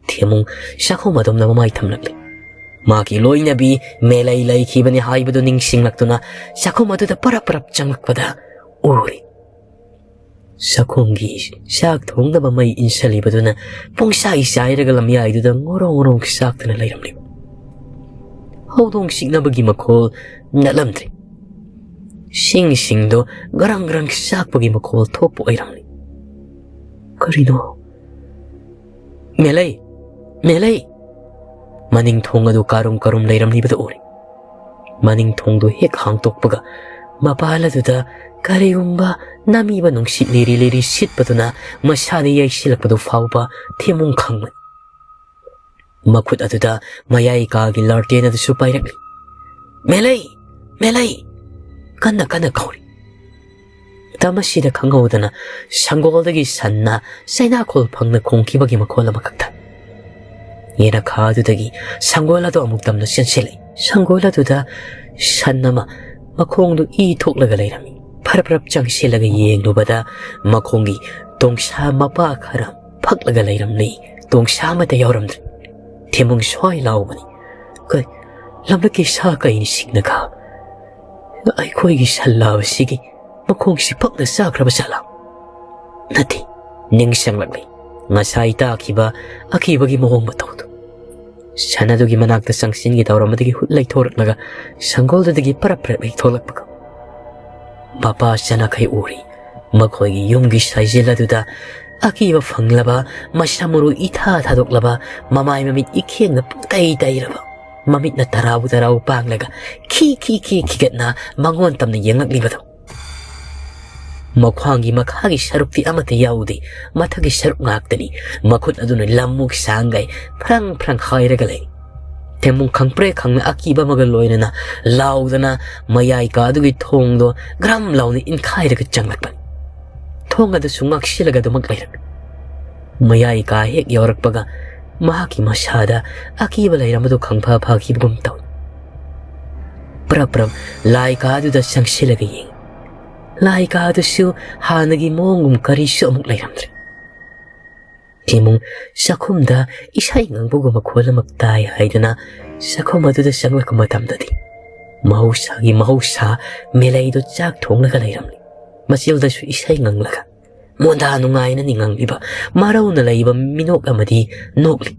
ꯊꯦꯃꯨꯡ ꯆꯥꯛꯈꯨꯝ ꯑꯗꯣꯝꯗ ꯃꯃꯥꯏ ꯊꯝꯂꯛꯂꯤ꯫ ꯃꯥꯒꯤ ꯂꯣꯏꯅꯕꯤ ꯃꯦꯂꯩ ꯂꯩꯈꯤꯕꯅꯤ ꯍꯥꯏꯕꯗꯨ ꯅꯤꯡꯁꯤꯡꯂꯛꯇꯨꯅ ꯆꯥꯛꯈꯨꯝ ꯑꯗꯨꯗ ꯄꯔꯞ ꯄꯔꯞ ꯆꯪꯂꯛꯄꯗ ꯎꯔꯦ꯫ ꯆꯥꯛꯈꯨꯝꯒꯤ ꯆꯥꯛ ꯊꯣꯡꯅꯕ ꯃꯩ ꯏꯟꯁꯤꯜꯂꯤꯕꯗꯨꯅ ꯄꯨꯡꯆꯥꯏ ꯆꯥꯏꯔꯒ ꯂꯝꯌꯥꯏꯗꯨꯗ ꯉꯣꯔꯣꯡ ꯉꯣꯔꯣꯡ ꯆꯥꯛꯇꯨꯅ ꯂꯩꯔꯝꯂꯤꯕ ꯍꯧꯗꯣꯡ ꯆꯤꯛꯅꯕꯒꯤ ꯃꯈꯣꯜ ꯅꯠꯂꯝꯗ꯭ꯔꯦ꯫ ꯁꯤꯡꯁꯤꯡꯗꯣ ꯒ꯭ꯔꯪ ꯒ꯭ꯔꯪ ꯆꯥꯛꯄꯒꯤ ꯃꯈꯣꯜ ꯊꯣꯛꯄ ꯑꯣꯏꯔꯝꯂꯤ꯫ "ꯀꯔꯤꯅꯣ? ꯃꯦꯂꯩ! ꯃꯦꯂꯩ!" ꯃꯅꯤꯡ ꯊꯣꯡ ꯑꯗꯨ ꯀꯥꯔꯨꯝ ꯀꯥꯔꯨꯝ ꯂꯩꯔꯝꯂꯤꯕꯗꯨ ꯎꯔꯦ꯫ ꯃꯅꯤꯡ ꯊꯣꯡꯗꯨ ꯍꯦꯛ ꯍꯥꯡꯇꯣꯛꯄꯒ ꯃꯄꯥꯜ ꯑꯗꯨꯗ ꯀꯔꯤꯒꯨꯝꯕ ꯅꯝꯃꯤꯕ ꯅꯨꯡꯁꯤꯠ ꯂꯤꯔꯤ ꯂꯤꯔꯤ ꯁꯤꯠꯄꯗꯨꯅ ꯃꯁꯥꯗ ꯌꯩꯁꯤꯜꯂꯛꯄꯗꯨ ꯐꯥꯎꯕ ꯊꯦꯃꯨꯡ ꯈꯪꯂꯦ꯫ ꯃꯈꯨꯠ ꯑꯗꯨꯗ ꯃꯌꯥꯏ ꯀꯥꯒꯤ ꯂꯥꯔꯇꯦꯟ ꯑꯗꯨꯁꯨ ꯄꯥꯏꯔꯛꯂꯤ꯫ "ꯃꯦꯂꯩ! ꯃꯦꯂꯩ!" ꯀꯟꯅ ꯀꯟꯅ ꯀꯧꯔꯤ꯫ ꯃꯇꯝ ꯑꯁꯤꯗ ꯈꯪꯍꯧꯗꯅ ꯁꯪꯒꯣꯜꯗꯒꯤ ꯁꯟꯅ ꯆꯩꯅꯥꯈꯣꯜ ꯐꯪꯅ ꯈꯣꯡꯈꯤꯕꯒꯤ ꯃꯈꯣꯜ ꯑꯃꯈꯛ ꯇꯥꯏ꯫ ꯌꯦꯅꯈꯥ ꯑꯗꯨꯗꯒꯤ ꯁꯪꯒꯣꯜ ꯑꯗꯨ ꯑꯃꯨꯛ ꯇꯝꯅ ꯆꯦꯟꯁꯤꯜꯂꯛꯏ꯫ ꯁꯪꯒꯣꯜ ꯑꯗꯨꯗ ꯁꯟ ꯑꯃ ꯃꯈꯣꯡꯗꯨ ꯏ ꯊꯣꯛꯂꯒ ꯂꯩꯔꯝꯃꯤ꯫ ꯐꯔꯞ ꯐꯔꯞ ꯆꯪꯁꯤꯜꯂꯒ ꯌꯦꯡꯂꯨꯕꯗ ꯃꯈꯣꯡꯒꯤ ꯇꯣꯡꯁꯥ ꯃꯄꯥ ꯈꯔ ꯐꯛꯂꯒ ꯂꯩꯔꯝꯂꯤ꯫ ꯇꯣꯡꯁꯥ ꯑꯃꯠꯇ ꯌꯥꯎꯔꯝꯗ꯭ꯔꯦ꯫ ꯊꯦꯝꯕꯨꯡ ꯁ꯭ꯋꯥꯏ ꯂꯥꯎꯕꯅꯤ꯫ "ꯀꯩ, ꯂꯝꯂꯛꯀꯤ ꯁꯥ ꯀꯩꯅ ꯁꯤꯡꯅꯒ ꯑꯩꯈꯣꯏꯒꯤ ꯁꯟ ꯂꯥꯕꯁꯤꯒꯤ ꯃꯈꯣꯡꯁꯤ ꯐꯛꯅ ꯆꯥꯈ꯭ꯔꯕ ꯖꯥꯠꯂꯥ?" ꯅꯠꯇꯦ, ꯅꯤꯡꯁꯤꯡꯂꯛꯂꯤ ꯉꯁꯥꯏ ꯇꯥꯈꯤꯕ ꯑꯀꯤꯕꯒꯤ ꯃꯑꯣꯡ ꯃꯇꯧꯗꯨ꯫ ꯁꯟ ꯑꯗꯨꯒꯤ ꯃꯅꯥꯛꯇ ꯆꯪꯁꯤꯟꯒꯦ ꯇꯧꯔꯝꯕꯗꯒꯤ ꯍꯨꯠ ꯂꯩꯊꯣꯔꯛꯂꯒ ꯁꯪꯒꯣꯜꯗꯨꯗꯒꯤ ꯄꯔꯞ ꯄꯔꯞ ꯍꯦꯛ ꯊꯣꯛꯂꯛꯄꯒ ꯃꯄꯥ ꯆꯅꯈꯩ ꯎꯔꯤ꯫ ꯃꯈꯣꯏꯒꯤ ꯌꯨꯝꯒꯤ ꯁꯥꯏꯖꯤꯜ ꯑꯗꯨꯗ ꯑꯀꯤꯕ ꯐꯪꯂꯕ, ꯃꯁꯝ ꯃꯔꯨ ꯏꯊꯥ ꯊꯥꯗꯣꯛꯂꯕ, ꯃꯃꯥꯏ ꯃꯃꯤꯠ ꯏꯈꯦꯡꯅ ꯄꯨꯡꯇꯩ ꯇꯩꯔꯕ, ꯃꯃꯤꯠꯅ ꯇꯔꯥꯎ ꯇꯔꯥꯎ ꯄꯥꯡꯂꯒ ꯈꯤ ꯈꯤ ꯈꯤ ꯈꯤꯒꯠꯅ ꯃꯉꯣꯟ ꯇꯝꯅ ꯌꯦꯡꯂꯛꯂꯤꯕꯗꯨ꯫ ꯃꯈ꯭ꯋꯥꯡꯒꯤ ꯃꯈꯥꯒꯤ ꯁꯔꯨꯛꯇꯤ ꯑꯃꯠꯇ ꯌꯥꯎꯗꯦ, ꯃꯊꯛꯀꯤ ꯁꯔꯨꯛ ꯉꯥꯛꯇꯅꯤ꯫ ꯃꯈꯨꯠ ꯑꯗꯨꯅ ꯂꯝꯃꯨꯛ ꯁꯥꯡꯒꯩ ꯐ꯭ꯔꯪ ꯐ꯭ꯔꯪ ꯍꯥꯏꯔꯒ ꯂꯩ꯫ ꯊꯦꯝꯃꯨꯡ ꯈꯪꯄ꯭ꯔꯦꯛ ꯈꯪꯅ ꯑꯀꯤꯕ ꯑꯃꯒ ꯂꯣꯏꯅꯅ ꯂꯥꯎꯗꯅ ꯃꯌꯥꯏ ꯀꯥ ꯑꯗꯨꯒꯤ ꯊꯣꯡꯗꯣ ꯒ꯭ꯔꯝ ꯂꯥꯎꯅ ꯏꯟꯈꯥꯏꯔꯒ ꯆꯪꯂꯛꯄꯅꯤ꯫ ꯊꯣꯡ ꯑꯗꯨꯁꯨ ꯉꯥꯛꯁꯤꯜꯂꯒ ꯑꯗꯨꯃꯛ ꯂꯩꯔꯝꯃꯤ꯫ ꯃꯌꯥꯏ ꯀꯥ ꯍꯦꯛ ꯌꯧꯔꯛꯄꯒ ꯃꯍꯥꯛꯀꯤ ꯃꯁꯥꯗ ꯑꯀꯤꯕ ꯂꯩꯔꯝꯕꯗꯨ ꯈꯪꯐ ꯐꯈꯤꯕꯒꯨꯝ ꯇꯧꯏ꯫ ꯄ꯭ꯔꯞ ꯄ꯭ꯔꯞ ꯂꯥꯏ ꯀꯥ ꯑꯗꯨꯗ ꯆꯪꯁꯤꯜꯂꯒ ꯌꯦꯡꯏ꯫ ꯂꯥꯏ ꯀꯥ ꯑꯗꯨꯁꯨ ꯍꯥꯟꯅꯒꯤ ꯃꯑꯣꯡꯒꯨꯝ ꯀꯔꯤꯁꯨ ꯑꯃꯨꯛ ꯂꯩꯔꯝꯗ꯭ꯔꯦ꯫ ꯊꯦꯝꯃꯨꯡ ꯆꯥꯛꯈꯨꯝꯗ ꯏꯁꯩ ꯉꯪꯕꯒꯨꯝꯕ ꯈꯣꯜ ꯑꯃ ꯇꯥꯏ ꯍꯥꯏꯗꯨꯅ ꯆꯥꯛꯈꯨꯝ ꯑꯗꯨꯗ ꯆꯪꯂꯛꯄ ꯃꯇꯝꯗꯗꯤ ꯃꯍꯧꯁꯥꯒꯤ ꯃꯍꯧꯁꯥ ꯃꯦꯂꯩꯗꯨ ꯆꯥꯛ ꯊꯣꯡꯂꯒ ꯂꯩꯔꯝꯂꯤ꯫ ꯃꯆꯤꯜꯗꯁꯨ ꯏꯁꯩ ꯉꯪꯂꯒ ꯃꯣꯟꯗꯥ ꯅꯨꯡꯉꯥꯏꯅ ꯅꯤꯡꯉꯝꯂꯤꯕ ꯃꯔꯧꯅ ꯂꯩꯕ ꯃꯤꯅꯣꯛ ꯑꯃꯗꯤ ꯅꯣꯛꯂꯤ꯫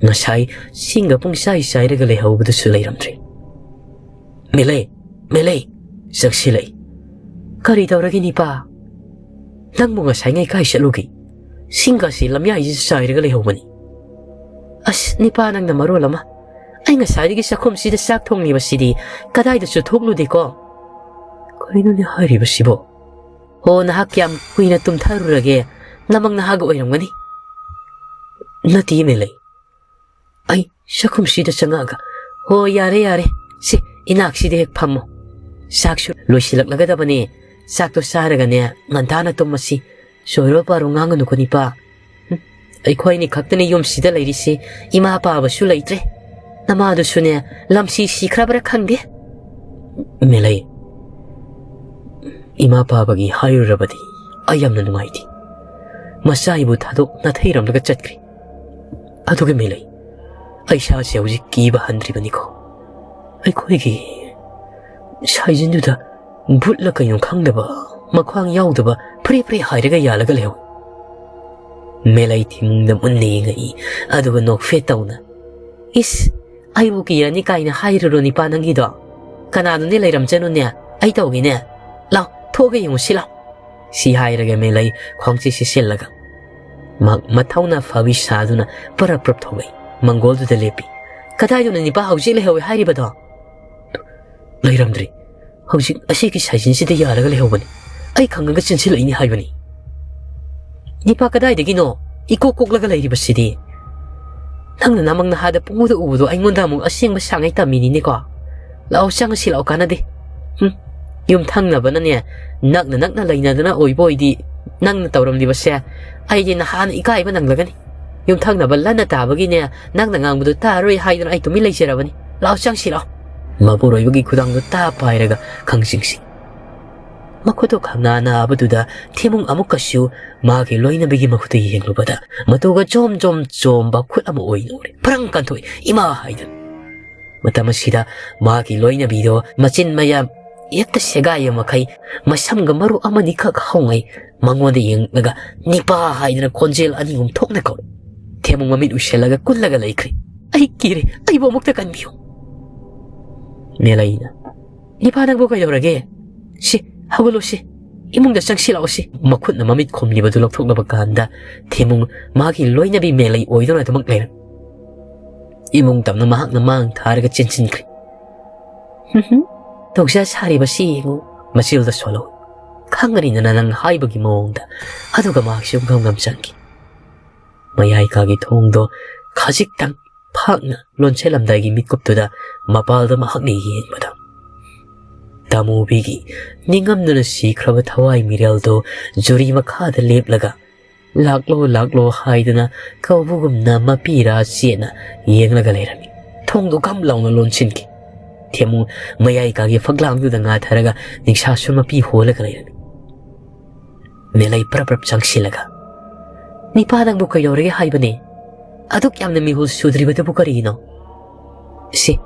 ꯉꯁꯥꯏ ꯁꯤꯡꯒ ꯄꯨꯡꯆꯥꯏ ꯆꯥꯏꯔꯒ ꯂꯩꯍꯧꯕꯗꯨꯁꯨ ꯂꯩꯔꯝꯗ꯭ꯔꯦ꯫ "ꯃꯦꯂꯩ, ꯃꯦꯂꯩ, ꯆꯪꯁꯤꯜꯂꯛꯏ꯫ ꯀꯔꯤ ꯇꯧꯔꯒꯦ ꯅꯤꯄꯥ? ꯅꯪꯕꯨ ꯉꯁꯥꯏꯉꯩ ꯀꯥꯏ ꯆꯠꯂꯨꯒꯦ? ꯁꯤꯡꯒꯁꯤ ꯂꯝꯌꯥꯏꯁꯤꯗ ꯆꯥꯏꯔꯒ ꯂꯩꯍꯧꯕꯅꯤ꯫" "ꯑꯁ, ꯅꯤꯄꯥ ꯅꯪꯅ ꯃꯔꯣꯜ ꯑꯃ꯫ ꯑꯩ ꯉꯁꯥꯏꯗꯒꯤ ꯆꯥꯛꯈꯨꯝꯁꯤꯗ ꯆꯥꯛ ꯊꯣꯡꯂꯤꯕꯁꯤꯗꯤ ꯀꯗꯥꯏꯗꯁꯨ ꯊꯣꯛꯂꯨꯗꯦꯀꯣ꯫" "ꯀꯔꯤꯅꯣꯅꯦ ꯍꯥꯏꯔꯤꯕꯁꯤꯕꯣ?" "ꯍꯣ, ꯅꯍꯥꯛ ꯀꯌꯥꯝ ꯀꯨꯏꯅ ꯇꯨꯝꯊꯔꯨꯔꯒꯦ? ꯅꯃꯪ ꯅꯍꯥꯒ ꯑꯣꯏꯔꯝꯒꯅꯤ꯫" "ꯅꯠꯇꯦ, ꯃꯦꯂꯩ꯫ ꯑꯩ ꯆꯥꯛꯈꯨꯝꯁꯤꯗ ꯆꯪꯉꯛꯑꯒ꯫" "ꯍꯣ, ꯌꯥꯔꯦ, ꯌꯥꯔꯦ꯫ ꯁꯤ, ꯏꯅꯥꯛꯁꯤꯗ ꯍꯦꯛ ꯐꯝꯃꯣ꯫ ꯆꯥꯛꯁꯨ ꯂꯣꯏꯁꯤꯜꯂꯛꯂꯒꯗꯕꯅꯦ꯫ ꯆꯥꯛꯇꯣ ꯆꯥꯔꯒꯅꯦ, ꯉꯟꯇꯥꯅ ꯇꯨꯝꯃꯁꯤ꯫ ꯆꯣꯏꯔꯣ ꯄꯥꯔꯣ ꯉꯥꯡꯒꯅꯨꯀꯣ, ꯅꯤꯄꯥ꯫ ꯍꯨꯝ, ꯑꯩꯈꯣꯏꯅꯤ ꯈꯛꯇꯅꯤ ꯌꯨꯝꯁꯤꯗ ꯂꯩꯔꯤꯁꯤ꯫ ꯏꯃꯥ ꯄꯥꯕꯁꯨ ꯂꯩꯇ꯭ꯔꯦ꯫ ꯅꯃꯥꯗꯨꯁꯨꯅꯦ, ꯂꯝꯁꯤ ꯁꯤꯈ꯭ꯔꯕ꯭ꯔꯥ ꯈꯪꯗꯦ꯫" "ꯃꯦꯂꯩ, ꯏꯃꯥ ꯄꯥꯕꯒꯤ ꯍꯥꯏꯔꯨꯔꯕꯗꯤ ꯑꯩ ꯌꯥꯝꯅ ꯅꯨꯡꯉꯥꯏꯇꯦ꯫ ꯃꯆꯥ ꯑꯩꯕꯨ ꯊꯥꯗꯣꯛ ꯅꯥꯊꯩꯔꯝꯂꯒ ꯆꯠꯈ꯭ꯔꯦ꯫ ꯑꯗꯨꯒ ꯃꯦꯂꯩ, ꯑꯩ ꯏꯁꯥꯁꯦ ꯍꯧꯖꯤꯛ ꯀꯤꯕ ꯍꯟꯗ꯭ꯔꯤꯕꯅꯤꯀꯣ꯫ ꯑꯩꯈꯣꯏꯒꯤ ꯁꯥꯏꯖꯤꯟꯗꯨꯗ ꯚꯨꯠꯂ ꯀꯩꯅꯣ ꯈꯪꯗꯕ, ꯃꯈ꯭ꯋꯥꯡ ꯌꯥꯎꯗꯕ ꯐ꯭ꯔꯤ ꯐ꯭ꯔꯤ ꯍꯥꯏꯔꯒ ꯌꯥꯜꯂꯒ ꯂꯩꯍꯧꯏ꯫" ꯃꯦꯂꯩ ꯊꯦꯝꯃꯨꯡꯗ ꯃꯨꯟꯅ ꯌꯦꯡꯉꯛꯏ, ꯑꯗꯨꯒ ꯅꯣꯛꯐꯦꯠ ꯇꯧꯅ, "ꯏꯁ, ꯑꯩꯕꯨ ꯀꯤꯔꯅꯤ ꯀꯥꯏꯅ ꯍꯥꯏꯔꯨꯔꯣ ꯅꯤꯄꯥ ꯅꯪꯒꯤꯗꯣ? ꯀꯅꯥꯅꯣꯅꯦ ꯂꯩꯔꯝꯖꯅꯨꯅꯦ, ꯑꯩ ꯇꯧꯒꯦꯅꯦ꯫ ꯂꯥꯎ, ꯊꯣꯛꯑꯒ ꯌꯦꯡꯉꯨꯁꯤ ꯂꯥꯎ꯫" ꯁꯤ ꯍꯥꯏꯔꯒ ꯃꯦꯂꯩ ꯈ꯭ꯋꯥꯡꯆꯤ ꯁꯤꯁꯤꯜꯂꯒ ꯃꯍꯥꯛ ꯃꯊꯧꯅꯥ ꯐꯕꯤ ꯁꯥꯗꯨꯅ ꯄꯔꯞ ꯄꯔꯞ ꯊꯣꯛꯂꯛꯏ꯫ ꯃꯪꯒꯣꯜꯗꯨꯗ ꯂꯦꯞꯄꯤ꯫ "ꯀꯗꯥꯏꯗꯅꯣ ꯅꯤꯄꯥ ꯍꯧꯖꯤꯛ ꯂꯩꯍꯧꯋꯦ ꯍꯥꯏꯔꯤꯕꯗꯣ?" "ꯂꯩꯔꯝꯗ꯭ꯔꯤ꯫ ꯍꯧꯖꯤꯛ ꯑꯁꯤꯒꯤ ꯁꯥꯏꯖꯤꯟꯁꯤꯗ ꯌꯥꯜꯂꯒ ꯂꯩꯍꯧꯕꯅꯤ꯫ ꯑꯩ ꯈꯪꯉꯒ ꯆꯦꯟꯁꯤꯜꯂꯛꯏꯅꯤ ꯍꯥꯏꯕꯅꯤ꯫ ꯅꯤꯄꯥ ꯀꯗꯥꯏꯗꯒꯤꯅꯣ? ꯏꯀꯣꯛ ꯀꯣꯛꯂꯒ ꯂꯩꯔꯤꯕꯁꯤꯗꯤ꯫ ꯅꯪꯅ ꯅꯃꯪ ꯅꯍꯥꯗ ꯄꯨꯡꯎꯗ ꯎꯕꯗꯣ ꯑꯩꯉꯣꯟꯗ ꯑꯃꯨꯛ ꯑꯁꯦꯡꯕ ꯁꯥꯡꯉꯩ ꯇꯝꯃꯤꯅꯤꯅꯦꯀꯣ꯫ ꯂꯥꯛꯑꯣ, ꯆꯪꯉꯁꯤ ꯂꯥꯛꯑꯣ, ꯀꯥꯟꯅꯗꯦ꯫ ꯍꯨꯝ, ꯌꯨꯝꯊꯪꯅꯕꯅꯅꯦ, ꯅꯛꯅ ꯅꯛꯅ ꯂꯩꯅꯗꯅ ꯑꯣꯏꯕ ꯑꯣꯏꯗꯤ ꯅꯪꯅ ꯇꯧꯔꯝꯂꯤꯕꯁꯦ ꯑꯩꯗꯤ ꯅꯍꯥꯟ ꯏꯀꯥꯏꯕ ꯅꯪꯂꯒꯅꯤ꯫ ꯌꯨꯝꯊꯪꯅꯕ ꯂꯟꯅ ꯇꯥꯕꯒꯤꯅꯦ, ꯅꯪꯅ ꯉꯥꯡꯕꯗꯣ ꯇꯥꯔꯣꯏ ꯍꯥꯏꯗꯅ ꯑꯩ ꯇꯨꯃꯤꯟ ꯂꯩꯖꯔꯕꯅꯤ꯫ ꯂꯥꯛꯑꯣ, ꯆꯪꯁꯤ ꯂꯥꯛꯑꯣ꯫ ꯃꯄꯨꯔꯣꯏꯕꯒꯤ ꯈꯨꯗꯥꯡꯗꯣ ꯇꯥ ꯄꯥꯏꯔꯒ ꯈꯪꯖꯤꯡꯁꯤ꯫ ꯃꯈꯨꯠꯇꯣ ꯈꯪꯅꯥ ꯅꯥꯕꯗꯨꯗ ꯊꯦꯃꯨꯡ ꯑꯃꯨꯛꯀꯁꯨ ꯃꯥꯒꯤ ꯂꯣꯏꯅꯕꯤꯒꯤ ꯃꯈꯨꯠꯇ ꯌꯦꯡꯂꯨꯕꯗ ꯃꯇꯨꯒ ꯖꯣꯝ ꯖꯣꯝ ꯆꯣꯝꯕ ꯈꯨꯠ ꯑꯃ ꯑꯣꯏꯅ ꯎꯔꯦ꯫ ꯐ꯭ꯔꯪ ꯀꯟꯊꯣꯛꯏ, "ꯏꯃꯥ!" ꯍꯥꯏꯗꯨꯅ꯫ ꯃꯇꯝ ꯑꯁꯤꯗ ꯃꯥꯒꯤ ꯂꯣꯏꯅꯕꯤꯗꯣ ꯃꯆꯤꯟ ꯃꯌꯥ ꯍꯦꯛꯇ ꯁꯦꯒꯥꯏꯕ ꯃꯈꯩ ꯃꯁꯝꯒ ꯃꯔꯨ ꯑꯃꯅꯤꯈꯛ ꯍꯧꯉꯩ ꯃꯉꯣꯟꯗ ꯌꯦꯡꯂꯒ "ꯅꯤꯄꯥ" ꯍꯥꯏꯗꯅ ꯈꯣꯟꯖꯦꯜ ꯑꯅꯤ ꯑꯍꯨꯝ ꯊꯣꯛꯅ ꯀꯧꯔꯦ꯫ ꯊꯦꯃꯨꯡ ꯃꯃꯤꯠ ꯎꯏꯁꯤꯜꯂꯒ ꯀꯨꯜꯂꯒ ꯂꯩꯈ꯭ꯔꯦ꯫ "ꯑꯩ ꯀꯤꯔꯦ, ꯑꯩꯕꯨ ꯑꯃꯨꯛꯇ ꯀꯟꯕꯤꯌꯨ꯫" ꯃꯦꯂꯩꯅ, "ꯅꯤꯄꯥ, ꯅꯪꯕꯨ ꯀꯩꯗꯧꯔꯒꯦ? ꯁꯤ, ꯍꯧꯒꯠꯂꯣ ꯁꯤ, ꯏꯃꯨꯡꯗ ꯆꯪꯁꯤꯜꯂꯛꯑꯣ ꯁꯤ꯫" ꯃꯈꯨꯠꯅ ꯃꯃꯤꯠ ꯈꯨꯝꯂꯤꯕꯗꯨ ꯂꯧꯊꯣꯛꯂꯕ ꯀꯥꯟꯗ ꯊꯦꯃꯨꯡ ꯃꯥꯒꯤ ꯂꯣꯏꯅꯕꯤ ꯃꯦꯂꯩ ꯑꯣꯏꯗꯨꯅ ꯑꯗꯨꯃꯛ ꯂꯩꯔꯝꯃꯤ꯫ ꯏꯃꯨꯡ ꯇꯝꯅ ꯃꯍꯥꯛꯅ ꯃꯥꯡ ꯊꯥꯔꯒ ꯆꯦꯟꯁꯤꯟꯈ꯭ꯔꯦ꯫ "ꯍꯨꯝ ꯍꯨꯝ, ꯇꯧꯖ ꯁꯥꯔꯤꯕꯁꯤ ꯌꯦꯡꯉꯨ꯫" ꯃꯆꯤꯜꯗ ꯁꯣꯜꯍꯧ꯫ "ꯈꯪꯒꯅꯤꯗꯅ ꯅꯪ ꯍꯥꯏꯕꯒꯤ ꯃꯑꯣꯡꯗ꯫" ꯑꯗꯨꯒ ꯃꯍꯥꯛꯁꯨ ꯉꯝ ꯉꯝ ꯆꯪꯈꯤ꯫ ꯃꯌꯥꯏ ꯀꯥꯒꯤ ꯊꯣꯡꯗꯣ ꯈꯖꯤꯛꯇꯪ ꯐꯥꯛꯅ ꯂꯣꯟꯁꯤꯜꯂꯝꯗꯥꯏꯒꯤ ꯃꯤꯀꯨꯞꯇꯨꯗ ꯃꯄꯥꯜꯗ ꯃꯍꯥꯛꯅ ꯌꯦꯡꯕꯗ ꯇꯥꯃꯨꯕꯤꯒꯤ ꯅꯤꯡꯉꯝꯗꯅ ꯁꯤꯈ꯭ꯔꯕ ꯊꯋꯥꯏ ꯃꯤꯔꯦꯜꯗꯣ ꯖꯨꯔꯤ ꯃꯈꯥꯗ ꯂꯦꯞꯂꯒ "ꯂꯥꯛꯂꯣ, ꯂꯥꯛꯂꯣ" ꯍꯥꯏꯗꯅ ꯀꯧꯕꯒꯨꯝꯅ ꯃꯄꯤꯔꯥ ꯆꯦꯠꯅ ꯌꯦꯡꯂꯒ ꯂꯩꯔꯝꯃꯤ꯫ ꯊꯣꯡꯗꯨ ꯒꯝ ꯂꯥꯎꯅ ꯂꯣꯟꯁꯤꯟꯈꯤ꯫ ꯊꯦꯃꯨ ꯃꯌꯥꯏ ꯀꯥꯒꯤ ꯐꯛꯂꯥꯡꯗꯨꯗ ꯉꯥꯊꯔꯒ ꯅꯤꯡꯁꯥꯁꯨ ꯃꯄꯤ ꯍꯣꯜꯂꯒ ꯂꯩꯔꯝꯃꯤ꯫ ꯃꯦꯂꯩ ꯄ꯭ꯔꯞ ꯄ꯭ꯔꯞ ꯆꯪꯁꯤꯜꯂꯒ, "ꯅꯤꯄꯥ, ꯅꯪꯕꯨ ꯀꯩꯗꯧꯔꯒꯦ ꯍꯥꯏꯕꯅꯦ? ꯑꯗꯨꯛ ꯌꯥꯝꯅ ꯃꯤꯍꯨꯜ ꯁꯨꯗ꯭ꯔꯤꯕꯗꯨꯕꯨ ꯀꯔꯤꯒꯤꯅꯣ? ꯁꯤ,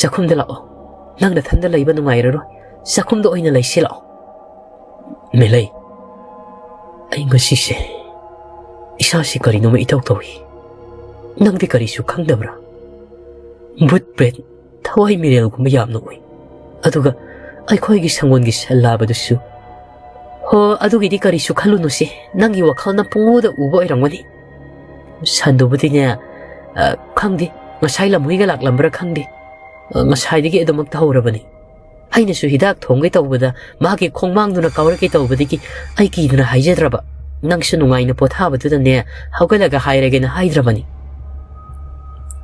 ꯆꯥꯛꯈꯨꯝꯗ ꯂꯥꯛꯑꯣ꯫ ꯅꯪ ꯅꯊꯟꯗ ꯂꯩꯕ ꯅꯨꯡꯉꯥꯏꯔꯔꯣꯏ꯫ ꯆꯥꯛꯈꯨꯝꯗ ꯑꯣꯏꯅ ꯂꯩꯁꯤ ꯂꯥꯛꯑꯣ꯫" "ꯃꯦꯂꯩ, ꯑꯩ ꯉꯁꯤꯁꯦ ꯏꯁꯥꯁꯤ ꯀꯔꯤꯅꯣꯃ ꯏꯇꯧ ꯇꯧꯏ꯫ ꯅꯪꯗꯤ ꯀꯔꯤꯁꯨ ꯈꯪꯗꯕ꯭ꯔꯥ? ꯚꯨꯠ ꯄ꯭ꯔꯦꯠ, ꯊꯋꯥꯏ ꯃꯤꯔꯦꯜꯒꯨꯝꯕ ꯌꯥꯝꯅ ꯎꯏ꯫ ꯑꯗꯨꯒ ꯑꯩꯈꯣꯏꯒꯤ ꯁꯪꯒꯣꯜꯒꯤ ꯁꯜꯂꯥꯕꯗꯨꯁꯨ꯫" "ꯍꯣ, ꯑꯗꯨꯒꯤꯗꯤ ꯀꯔꯤꯁꯨ ꯈꯜꯂꯨꯅꯨꯁꯦ꯫ ꯅꯪꯒꯤ ꯋꯥꯈꯜꯅ ꯄꯨꯡꯎꯗ ꯎꯕ ꯑꯣꯏꯔꯝꯒꯅꯤ꯫ ꯁꯟꯗꯨꯕꯨꯗꯤꯅꯦ, ꯑ, ꯈꯪꯗꯦ, ꯉꯁꯥꯏ ꯂꯝꯍꯨꯏꯒ ꯂꯥꯛꯂꯝꯕ꯭ꯔꯥ ꯈꯪꯗꯦ꯫ ꯑ, ꯉꯁꯥꯏꯗꯒꯤ ꯑꯗꯨꯃꯛ ꯇꯧꯍꯧꯔꯕꯅꯤ꯫" ꯑꯩꯅꯁꯨ ꯍꯤꯗꯥꯛ ꯊꯣꯡꯒꯦ ꯇꯧꯕꯗ ꯃꯍꯥꯛꯀꯤ ꯈꯣꯡꯃꯥꯡꯗꯨꯅ ꯀꯥꯎꯔꯛꯀꯦ ꯇꯧꯕꯗꯒꯤ ꯑꯩ ꯀꯤꯗꯅ ꯍꯥꯏꯖꯗ꯭ꯔꯕ꯫ ꯅꯪꯁꯨ ꯅꯨꯡꯉꯥꯏꯅ ꯄꯣꯊꯥꯕꯗꯨꯗꯅꯦ ꯍꯧꯒꯠꯂꯒ ꯍꯥꯏꯔꯒꯦꯅ ꯍꯥꯏꯗ꯭ꯔꯕꯅꯤ꯫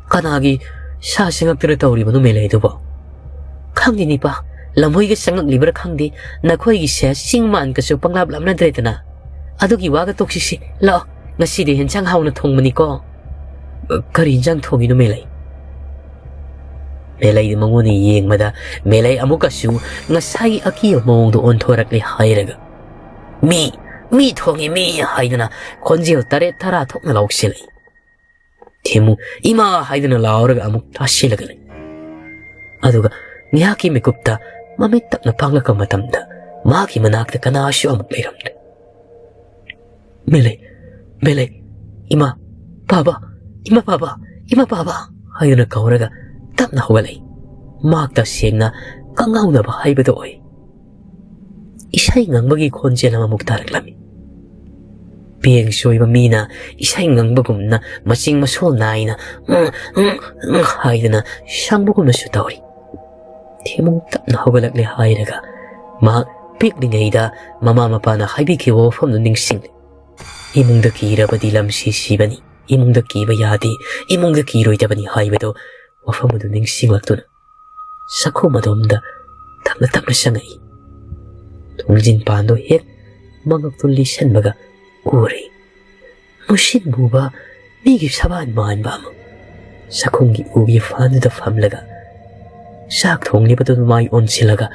ꯀꯅꯥꯒꯤ ꯁꯥ ꯁꯦꯡꯉꯛꯇꯨꯅ ꯇꯧꯔꯤꯕꯅꯣ ꯃꯦꯂꯩꯗꯨꯕꯣ? ꯈꯪꯗꯦ ꯅꯤꯄꯥ, ꯂꯝꯍꯣꯏꯒ ꯆꯪꯉꯛꯂꯤꯕ꯭ꯔꯥ ꯈꯪꯗꯦ, ꯅꯈꯣꯏꯒꯤꯁꯦ ꯆꯤꯡ ꯃꯥꯟꯒꯁꯨ ꯄꯪꯂꯥꯞ ꯂꯥꯞꯅꯗ꯭ꯔꯦꯗꯅ꯫ ꯑꯗꯨꯒꯤ ꯋꯥꯒ ꯇꯣꯛꯁꯤꯁꯤ꯫ ꯂꯥꯛꯑꯣ, ꯉꯁꯤꯗꯤ ꯍꯦꯟꯁꯥꯡ ꯍꯥꯎꯅ ꯊꯣꯡꯕꯅꯤꯀꯣ꯫ "ꯀꯔꯤ ꯍꯦꯟꯁꯥꯡ ꯊꯣꯡꯉꯤꯅꯣ ꯃꯦꯂꯩ?" ꯃꯦꯂꯩꯗꯤ ꯃꯉꯣꯟꯗ ꯌꯦꯡꯕꯗ ꯃꯦꯂꯩ ꯑꯃꯨꯛꯀꯁꯨ ꯉꯁꯥꯏꯒꯤ ꯑꯀꯤꯕ ꯃꯑꯣꯡꯗ ꯑꯣꯟꯊꯣꯔꯛꯂꯦ ꯍꯥꯏꯔꯒ, "ꯃꯤ, ꯃꯤ ꯊꯣꯡꯉꯤ ꯃꯤ!" ꯍꯥꯏꯗꯅ ꯈꯣꯟꯖꯦꯜ ꯇꯔꯦꯠ ꯇꯔꯥ ꯊꯣꯛꯅ ꯂꯥꯎꯁꯤꯜꯂꯛꯏ꯫ ꯊꯦꯃꯨ, "ꯏꯃꯥ!" ꯍꯥꯏꯗꯨꯅ ꯂꯥꯎꯔꯒ ꯑꯃꯨꯛ ꯇꯥꯁꯤꯜꯂꯒ ꯂꯩ꯫ ꯑꯗꯨꯒ ꯉꯥꯏꯍꯥꯛꯀꯤ ꯃꯤꯀꯨꯞꯇ ꯃꯃꯤꯠ ꯇꯞꯅ ꯄꯥꯡꯂꯛꯄ ꯃꯇꯝꯗ ꯃꯍꯥꯛꯀꯤ ꯃꯅꯥꯛꯇ ꯀꯅꯥꯁꯨ ꯑꯃꯨꯛ ꯂꯩꯔꯝꯗꯦ꯫ "ꯃꯦꯂꯩ, ꯃꯦꯂꯩ, ꯏꯃꯥ, ꯄꯥꯕ, ꯏꯃꯥ ꯄꯥꯕ, ꯏꯃꯥ ꯄꯥꯕ!" ꯍꯥꯏꯗꯨꯅ ꯀꯧꯔꯒ ꯇꯞꯅ ꯍꯧꯒꯠꯂꯛꯏ꯫ ꯃꯍꯥꯛ ꯇꯁꯦꯡꯅ ꯀꯪꯉꯥꯎꯅꯕ ꯍꯥꯏꯕꯗꯨ ꯑꯣꯏ꯫ ꯏꯁꯩ ꯉꯪꯕꯒꯤ ꯈꯣꯟꯖꯦꯜ ꯑꯃꯃꯨꯛ ꯇꯥꯔꯛꯂꯝꯃꯤ꯫ ꯄꯦꯡ ꯁꯣꯏꯕ ꯃꯤꯅ ꯏꯁꯩ ꯉꯪꯕꯒꯨꯝꯅ ꯃꯆꯤꯡ ꯃꯁꯣꯜ ꯅꯥꯏꯅ "ꯎꯝ, ꯎꯝ, ꯎꯝ" ꯍꯥꯏꯗꯅ ꯁꯪꯕꯒꯨꯝꯅꯁꯨ ꯇꯧꯔꯤ꯫ ꯊꯦꯃꯨ ꯇꯞꯅ ꯍꯧꯒꯠꯂꯛꯂꯦ ꯍꯥꯏꯔꯒ ꯃꯍꯥꯛ ꯄꯤꯛꯂꯤꯉꯩꯗ ꯃꯃꯥ ꯃꯄꯥꯅ ꯍꯥꯏꯕꯤꯈꯤꯕ ꯋꯥꯐꯝꯗꯨ ꯅꯤꯡꯁꯤꯡꯂꯦ꯫ "ꯏꯃꯨꯡꯗ ꯀꯤꯔꯕꯗꯤ ꯂꯝꯁꯤ ꯁꯤꯕꯅꯤ, ꯏꯃꯨꯡꯗ ꯀꯤꯕ ꯌꯥꯗꯦ, ꯏꯃꯨꯡꯗ ꯀꯤꯔꯣꯏꯗꯕꯅꯤ" ꯍꯥꯏꯕꯗꯨ ꯋꯥꯐꯝ ꯑꯗꯨ ꯅꯤꯡꯁꯤꯡꯂꯛꯇꯨꯅ ꯆꯥꯛꯈꯨꯝ ꯑꯗꯣꯝꯗ ꯇꯞꯅ ꯇꯞꯅ ꯆꯪꯉꯛꯏ꯫ ꯊꯣꯡꯖꯤꯟ ꯄꯥꯟꯗꯣ ꯍꯦꯛ ꯃꯉꯛꯇꯨ ꯂꯤꯁꯟꯕꯒ ꯎꯔꯦ꯫ ꯃꯨꯁꯤꯟ ꯃꯨꯕ ꯃꯤꯒꯤ ꯁꯕꯥꯟ ꯃꯥꯟꯕ ꯑꯃ ꯆꯥꯛꯈꯨꯝꯒꯤ ꯎꯒꯤ ꯐꯥꯟꯗꯨꯗ ꯐꯝꯂꯒ ꯆꯥꯛ ꯊꯣꯡꯂꯤꯕꯗꯨꯗ ꯃꯥꯏ ꯑꯣꯟꯁꯤꯜꯂꯒ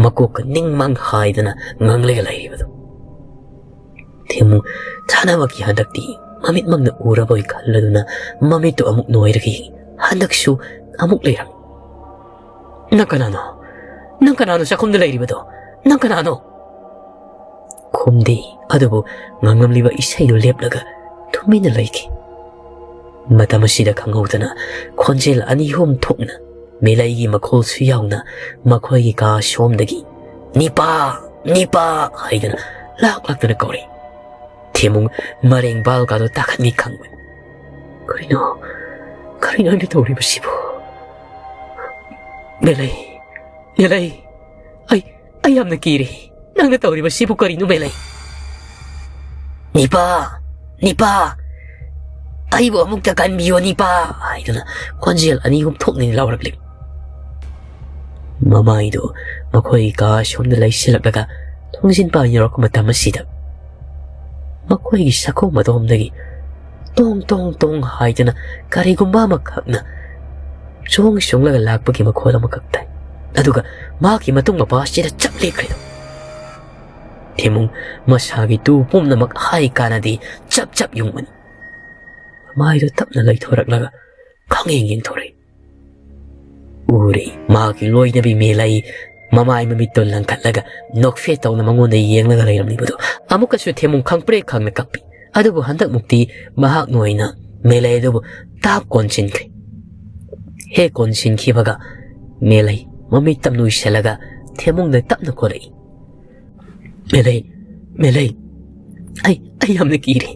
ꯃꯀꯣꯛꯀ ꯅꯤꯡꯃꯪ ꯍꯥꯏꯗꯅ ꯉꯥꯡꯂꯒ ꯂꯩꯔꯤꯕꯗꯨ꯫ ꯊꯦꯃꯨ ꯊꯥꯅꯃꯛꯀꯤ ꯍꯟꯗꯛꯇꯤ ꯃꯃꯤꯠꯃꯛꯅ ꯎꯔꯕꯣꯏ ꯈꯜꯂꯗꯨꯅ ꯃꯃꯤꯠꯇꯨ ꯑꯃꯨꯛ ꯅꯣꯏꯔꯒ ꯌꯦꯡꯉꯤ꯫ ꯍꯟꯗꯛꯁꯨ ꯑꯃꯨꯛ ꯂꯩꯔꯝꯃꯤ꯫ "ꯅꯪ ꯀꯅꯥꯅꯣ? ꯅꯪ ꯀꯅꯥꯅꯣ ꯆꯥꯛꯈꯨꯝꯗ ꯂꯩꯔꯤꯕꯗꯣ? ꯅꯪ ꯀꯅꯥꯅꯣ?" ꯈꯨꯝꯗꯦ, ꯑꯗꯨꯕꯨ ꯉꯪꯂꯝꯂꯤꯕ ꯏꯁꯩꯗꯨ ꯂꯦꯞꯂꯒ ꯇꯨꯃꯤꯟꯅ ꯂꯩꯈꯤ꯫ ꯃꯇꯝ ꯑꯁꯤꯗ ꯈꯪꯍꯧꯗꯅ ꯈꯣꯟꯖꯦꯜ ꯑꯅꯤ ꯑꯍꯨꯝ ꯊꯣꯛꯅ ꯃꯦꯂꯩꯒꯤ ꯃꯈꯣꯜꯁꯨ ꯌꯥꯎꯅ ꯃꯈꯣꯏꯒꯤ ꯀꯥ ꯁꯣꯝꯗꯒꯤ "ꯅꯤꯄꯥ! ꯅꯤꯄꯥ!" ꯍꯥꯏꯗꯅ ꯂꯥꯛ ꯂꯥꯛꯇꯨꯅ ꯀꯧꯔꯛꯏ꯫ ꯊꯦꯃꯨ ꯃꯔꯦꯡ ꯕꯥꯜꯒꯗꯣ ꯇꯥꯈꯠꯃꯤ ꯈꯪꯕꯅꯤ꯫ "ꯀꯔꯤꯅꯣ? ꯀꯔꯤꯅꯣ ꯑꯩꯅ ꯇꯧꯔꯤꯕꯁꯤꯕꯨ? ꯃꯦꯂꯩ! ꯃꯦꯂꯩ!" ꯑꯩ ꯌꯥꯝꯅ ꯀꯤꯔꯦ꯫ ꯅꯪꯅ ꯇꯧꯔꯤꯕꯁꯤꯕꯨ ꯀꯔꯤꯅꯣ, ꯃꯦꯂꯩ?" "ꯅꯤꯄꯥ! ꯅꯤꯄꯥ! ꯑꯩꯕꯨ ꯑꯃꯨꯛꯇ ꯀꯟꯕꯤꯌꯣ, ꯅꯤꯄꯥ!" ꯍꯥꯏꯗꯨꯅ ꯈꯣꯟꯖꯦꯜ ꯑꯅꯤ ꯑꯍꯨꯝ ꯊꯣꯛꯅ ꯂꯥꯎꯔꯛꯂꯤ꯫ ꯃꯃꯥꯏꯗꯨ ꯃꯈꯣꯏꯒꯤ ꯀꯥ ꯑꯁꯣꯝꯗ ꯂꯩꯁꯤꯜꯂꯛꯂꯒ ꯊꯣꯡꯖꯤꯟ ꯄꯥꯟ ꯌꯧꯔꯛꯄ ꯃꯇꯝ ꯑꯁꯤꯗ, ꯃꯈꯣꯏꯒꯤ ꯁꯥꯈꯣꯡ ꯑꯗꯣꯝꯗꯒꯤ ꯇꯣꯡ ꯇꯣꯡ ꯇꯣꯡ ꯍꯥꯏꯗꯨꯅ ꯀꯔꯤꯒꯨꯝꯕ ꯑꯃꯈꯛꯅ ꯆꯣꯡ ꯆꯣꯡꯂꯒ ꯂꯥꯛꯄꯒꯤ ꯃꯈꯣꯜ ꯑꯃꯈꯛ ꯇꯥꯏ꯫ ꯑꯗꯨꯒ ꯃꯍꯥꯛꯀꯤ ꯃꯇꯨꯡ ꯃꯄꯥ ꯑꯁꯤꯗ ꯆꯞ ꯂꯦꯞꯈ꯭ꯔꯦ꯫ ꯊꯦꯃꯨꯡ ꯃꯁꯥꯒꯤ ꯇꯨ ꯄꯨꯝꯅꯃꯛ ꯍꯥꯏ ꯀꯥꯟꯅꯗꯦ ꯆꯞ ꯆꯞ ꯌꯨꯡꯕꯅꯤ꯫ ꯃꯃꯥꯏꯗꯨ ꯇꯞꯅ ꯂꯩꯊꯣꯔꯛꯂꯒ ꯈꯪꯌꯦꯡ ꯌꯦꯡꯊꯣꯔꯛꯏ꯫ ꯎꯔꯦ, ꯃꯍꯥꯛꯀꯤ ꯂꯣꯏꯅꯕꯤ ꯃꯦꯂꯩ ꯃꯃꯥꯏ ꯃꯃꯤꯠꯇꯣ ꯂꯪꯈꯠꯂꯒ ꯅꯣꯛꯐꯦꯠ ꯇꯧꯅ ꯃꯉꯣꯟꯗ ꯌꯦꯡꯂꯒ ꯂꯩꯔꯝꯂꯤꯕꯗꯨ꯫ ꯑꯃꯨꯛꯀꯁꯨ ꯊꯦꯃꯨꯡ ꯈꯪꯄ꯭ꯔꯦꯛ ꯈꯪꯅ ꯀꯞꯄꯤ꯫ ꯑꯗꯨꯕꯨ ꯍꯟꯗꯛꯃꯨꯛꯇꯤ ꯃꯍꯥꯛꯅ ꯑꯣꯏꯅ ꯃꯦꯂꯩ ꯑꯗꯨꯕꯨ ꯇꯥꯞ ꯀꯣꯟꯁꯤꯟꯈ꯭ꯔꯦ꯫ ꯍꯦꯛ ꯀꯣꯟꯁꯤꯟꯈꯤꯕꯒ ꯃꯦꯂꯩ ꯃꯃꯤꯠ ꯇꯞꯅ ꯎꯏꯁꯤꯜꯂꯒ ꯊꯦꯃꯨꯡꯗ ꯇꯞꯅ ꯀꯧꯔꯛꯏ꯫ "ꯃꯦꯂꯩ, ꯃꯦꯂꯩ, ꯑꯩ, ꯑꯩ ꯌꯥꯝꯅ ꯀꯤꯔꯦ꯫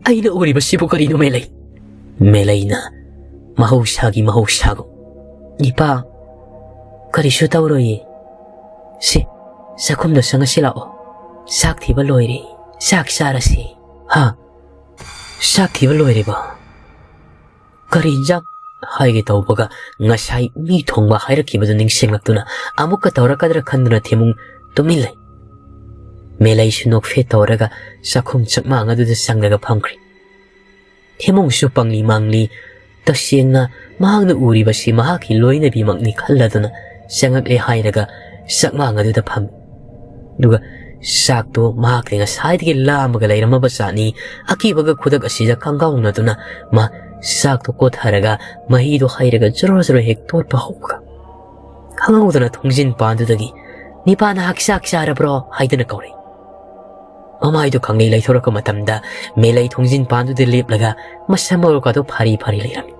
ꯑꯩꯅ ꯎꯔꯤꯕꯁꯤꯕꯨ ꯀꯔꯤꯅꯣ, ꯃꯦꯂꯩ?" ꯃꯦꯂꯩꯅ ꯃꯍꯧꯁꯥꯒꯤ ꯃꯍꯧꯁꯥꯒꯨꯝ, "ꯅꯤꯄꯥ, ꯀꯔꯤꯁꯨ ꯇꯧꯔꯣꯏꯌꯦ꯫ ꯁꯤ, ꯆꯥꯛꯈꯨꯝꯗ ꯆꯪꯉꯁꯤ ꯂꯥꯛꯑꯣ꯫ ꯆꯥꯛ ꯊꯤꯕ ꯂꯣꯏꯔꯦ꯫ ꯆꯥꯛ ꯆꯥꯔꯁꯤ꯫" "ꯍꯥ? ꯆꯥꯛ ꯊꯤꯕ ꯂꯣꯏꯔꯦꯕ? ꯀꯔꯤ ꯏꯟꯖꯥꯡ?" ꯍꯥꯏꯒꯦ ꯇꯧꯕꯒ ꯉꯁꯥꯏ ꯃꯤ ꯊꯣꯡꯕ ꯍꯥꯏꯔꯛꯈꯤꯕꯗꯨ ꯅꯤꯡꯁꯤꯡꯂꯛꯇꯨꯅ ꯑꯃꯨꯛꯀ ꯇꯧꯔꯛꯀꯗ꯭ꯔꯥ ꯈꯟꯗꯨꯅ ꯊꯦꯃꯨꯡ ꯇꯨꯃꯤꯟ ꯂꯩ꯫ ꯃꯦꯂꯩꯁꯨ ꯅꯣꯛꯐꯦꯠ ꯇꯧꯔꯒ ꯆꯥꯛꯈꯨꯝ ꯆꯥꯛꯃꯥꯡ ꯑꯗꯨꯗ ꯆꯪꯂꯒ ꯐꯝꯈ꯭ꯔꯦ꯫ ꯊꯦꯃꯨꯡꯁꯨ ꯄꯪꯂꯤ ꯃꯥꯡꯂꯤ꯫ ꯇꯁꯦꯡꯅ ꯃꯍꯥꯛꯅ ꯎꯔꯤꯕꯁꯤ ꯃꯍꯥꯛꯀꯤ ꯂꯣꯏꯅꯕꯤꯃꯛꯅꯤ ꯈꯜꯂꯗꯨꯅ ꯆꯪꯉꯛꯂꯦ ꯍꯥꯏꯔꯒ ꯆꯥꯛꯃꯥꯡ ꯑꯗꯨꯗ ꯐꯝꯃꯤ꯫ ꯑꯗꯨꯒ ꯆꯥꯛꯇꯣ ꯃꯍꯥꯛꯇꯤ ꯉꯁꯥꯏꯗꯒꯤ ꯂꯥꯝꯃꯒ ꯂꯩꯔꯝꯃꯕ ꯖꯥꯠꯅꯤ꯫ ꯑꯀꯤꯕꯒ ꯈꯨꯗꯛ ꯑꯁꯤꯗ ꯈꯪꯒꯥꯎꯅꯗꯨꯅ ꯃꯥ ꯆꯥꯛꯇꯣ ꯀꯣꯠꯊꯔꯒ ꯃꯍꯤꯗꯣ ꯍꯩꯔꯒ ꯖꯣꯔꯣ ꯖꯣꯔꯣ ꯍꯦꯛ ꯇꯣꯠꯄ ꯍꯧꯕꯒ, ꯈꯪꯍꯧꯗꯅ ꯊꯣꯡꯖꯤꯟ ꯄꯥꯟꯗꯨꯗꯒꯤ, "ꯅꯤꯄꯥ, ꯅꯍꯥꯛ ꯆꯥꯛ ꯆꯥꯔꯕ꯭ꯔꯣ?" ꯍꯥꯏꯗꯨꯅ ꯀꯧꯔꯛꯏ꯫ ꯃꯃꯥꯏꯗꯨ ꯈꯪꯂꯩ ꯂꯩꯊꯣꯔꯛꯄ ꯃꯇꯝꯗ ꯃꯦꯂꯩ ꯊꯣꯡꯖꯤꯟ ꯄꯥꯟꯗꯨꯗ ꯂꯦꯞꯂꯒ ꯃꯁꯝ ꯃꯔꯨꯀꯥꯗꯨ ꯐꯥꯔꯤ ꯐꯥꯔꯤ ꯂꯩꯔꯝꯃꯤ꯫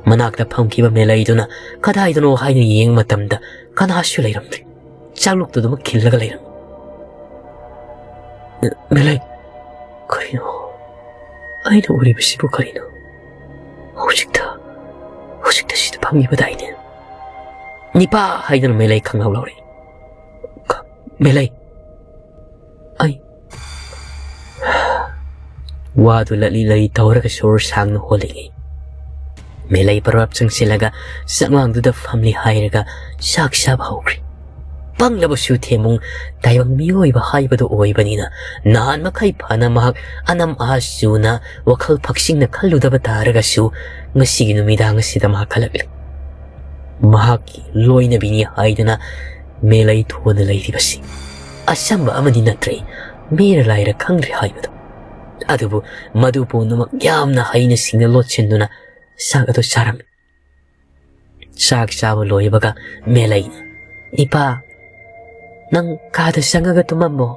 ꯃꯅꯥꯛꯇ ꯐꯝꯈꯤꯕ ꯃꯦꯂꯩꯗꯨꯅ ꯀꯗꯥꯏꯗꯅꯣ ꯍꯥꯏꯅ ꯌꯦꯡꯕ ꯃꯇꯝꯗ ꯀꯅꯥꯁꯨ ꯂꯩꯔꯝꯗ꯭ꯔꯦ꯫ ꯆꯥꯛꯂꯨꯛꯇꯨ ꯑꯗꯨꯃꯛ ꯈꯤꯜꯂꯒ ꯂꯩꯔꯝꯃꯤ꯫ "ꯃꯦꯂꯩ, ꯀꯔꯤꯅꯣ? ꯑꯩꯅ ꯎꯔꯤꯕꯁꯤꯕꯨ ꯀꯔꯤꯅꯣ? ꯍꯧꯖꯤꯛꯇ, ꯍꯧꯖꯤꯛꯇ ꯁꯤꯗ ꯐꯝꯈꯤꯕꯗꯥꯏꯅꯦ?" "ꯅꯤꯄꯥ!" ꯍꯥꯏꯗꯨꯅ ꯃꯦꯂꯩ ꯈꯪꯂꯥꯎ ꯂꯥꯎꯔꯛꯏ꯫ "ꯃꯦꯂꯩ!" ꯑꯩ ꯋꯥꯗꯨ ꯂꯠꯂꯤ ꯂꯠꯂꯤ ꯇꯧꯔꯒ ꯁꯣꯔ ꯁꯥꯡꯅ ꯍꯣꯜꯂꯤꯉꯩ, ꯃꯦꯂꯩ ꯄꯔꯥꯞ ꯆꯪꯁꯤꯜꯂꯒ ꯆꯥꯛꯃꯥꯡꯗꯨꯗ ꯐꯝꯂꯤ ꯍꯥꯏꯔꯒ ꯆꯥꯛ ꯆꯥꯕ ꯍꯧꯈ꯭ꯔꯦ꯫ ꯄꯪꯂꯕꯁꯨ ꯊꯦꯝꯕꯨꯡ ꯇꯥꯏꯕꯪ ꯃꯤꯑꯣꯏꯕ ꯍꯥꯏꯕꯗꯨ ꯑꯣꯏꯕꯅꯤꯅ ꯅꯍꯥꯟ ꯃꯈꯩ ꯐꯅ ꯃꯍꯥꯛ ꯑꯅꯝ ꯑꯥ ꯆꯨꯅ ꯋꯥꯈꯜ ꯐꯛꯆꯤꯡꯅ ꯈꯜꯂꯨꯗꯕ ꯇꯥꯔꯒꯁꯨ ꯉꯁꯤꯒꯤ ꯅꯨꯃꯤꯗꯥꯡ ꯑꯁꯤꯗ ꯃꯍꯥꯛ ꯈꯜꯂꯛꯂꯤ꯫ ꯃꯍꯥꯛꯀꯤ ꯂꯣꯏꯅꯕꯤꯅꯤ ꯍꯥꯏꯗꯨꯅ ꯃꯦꯂꯩ ꯊꯣꯟꯅ ꯂꯩꯔꯤꯕꯁꯤ ꯑꯆꯝꯕ ꯑꯃꯗꯤ ꯅꯠꯇ꯭ꯔꯦ, ꯃꯤꯔ ꯂꯥꯏꯔ ꯈꯪꯗ꯭ꯔꯦ ꯍꯥꯏꯕꯗꯣ꯫ ꯑꯗꯨꯕꯨ ꯃꯗꯨ ꯄꯨꯝꯅꯃꯛ ꯌꯥꯝꯅ ꯍꯩꯅ ꯁꯤꯡꯅ ꯂꯣꯠꯁꯤꯟꯗꯨꯅ ꯆꯥꯛ ꯑꯗꯨ ꯆꯥꯔꯝꯃꯤ꯫ ꯆꯥꯛ ꯆꯥꯕ ꯂꯣꯏꯕꯒ ꯃꯦꯂꯩꯅ, "ꯏꯄꯥ, ꯅꯪ ꯀꯥꯗ ꯆꯪꯉꯒ ꯇꯨꯝꯃꯝꯃꯣ꯫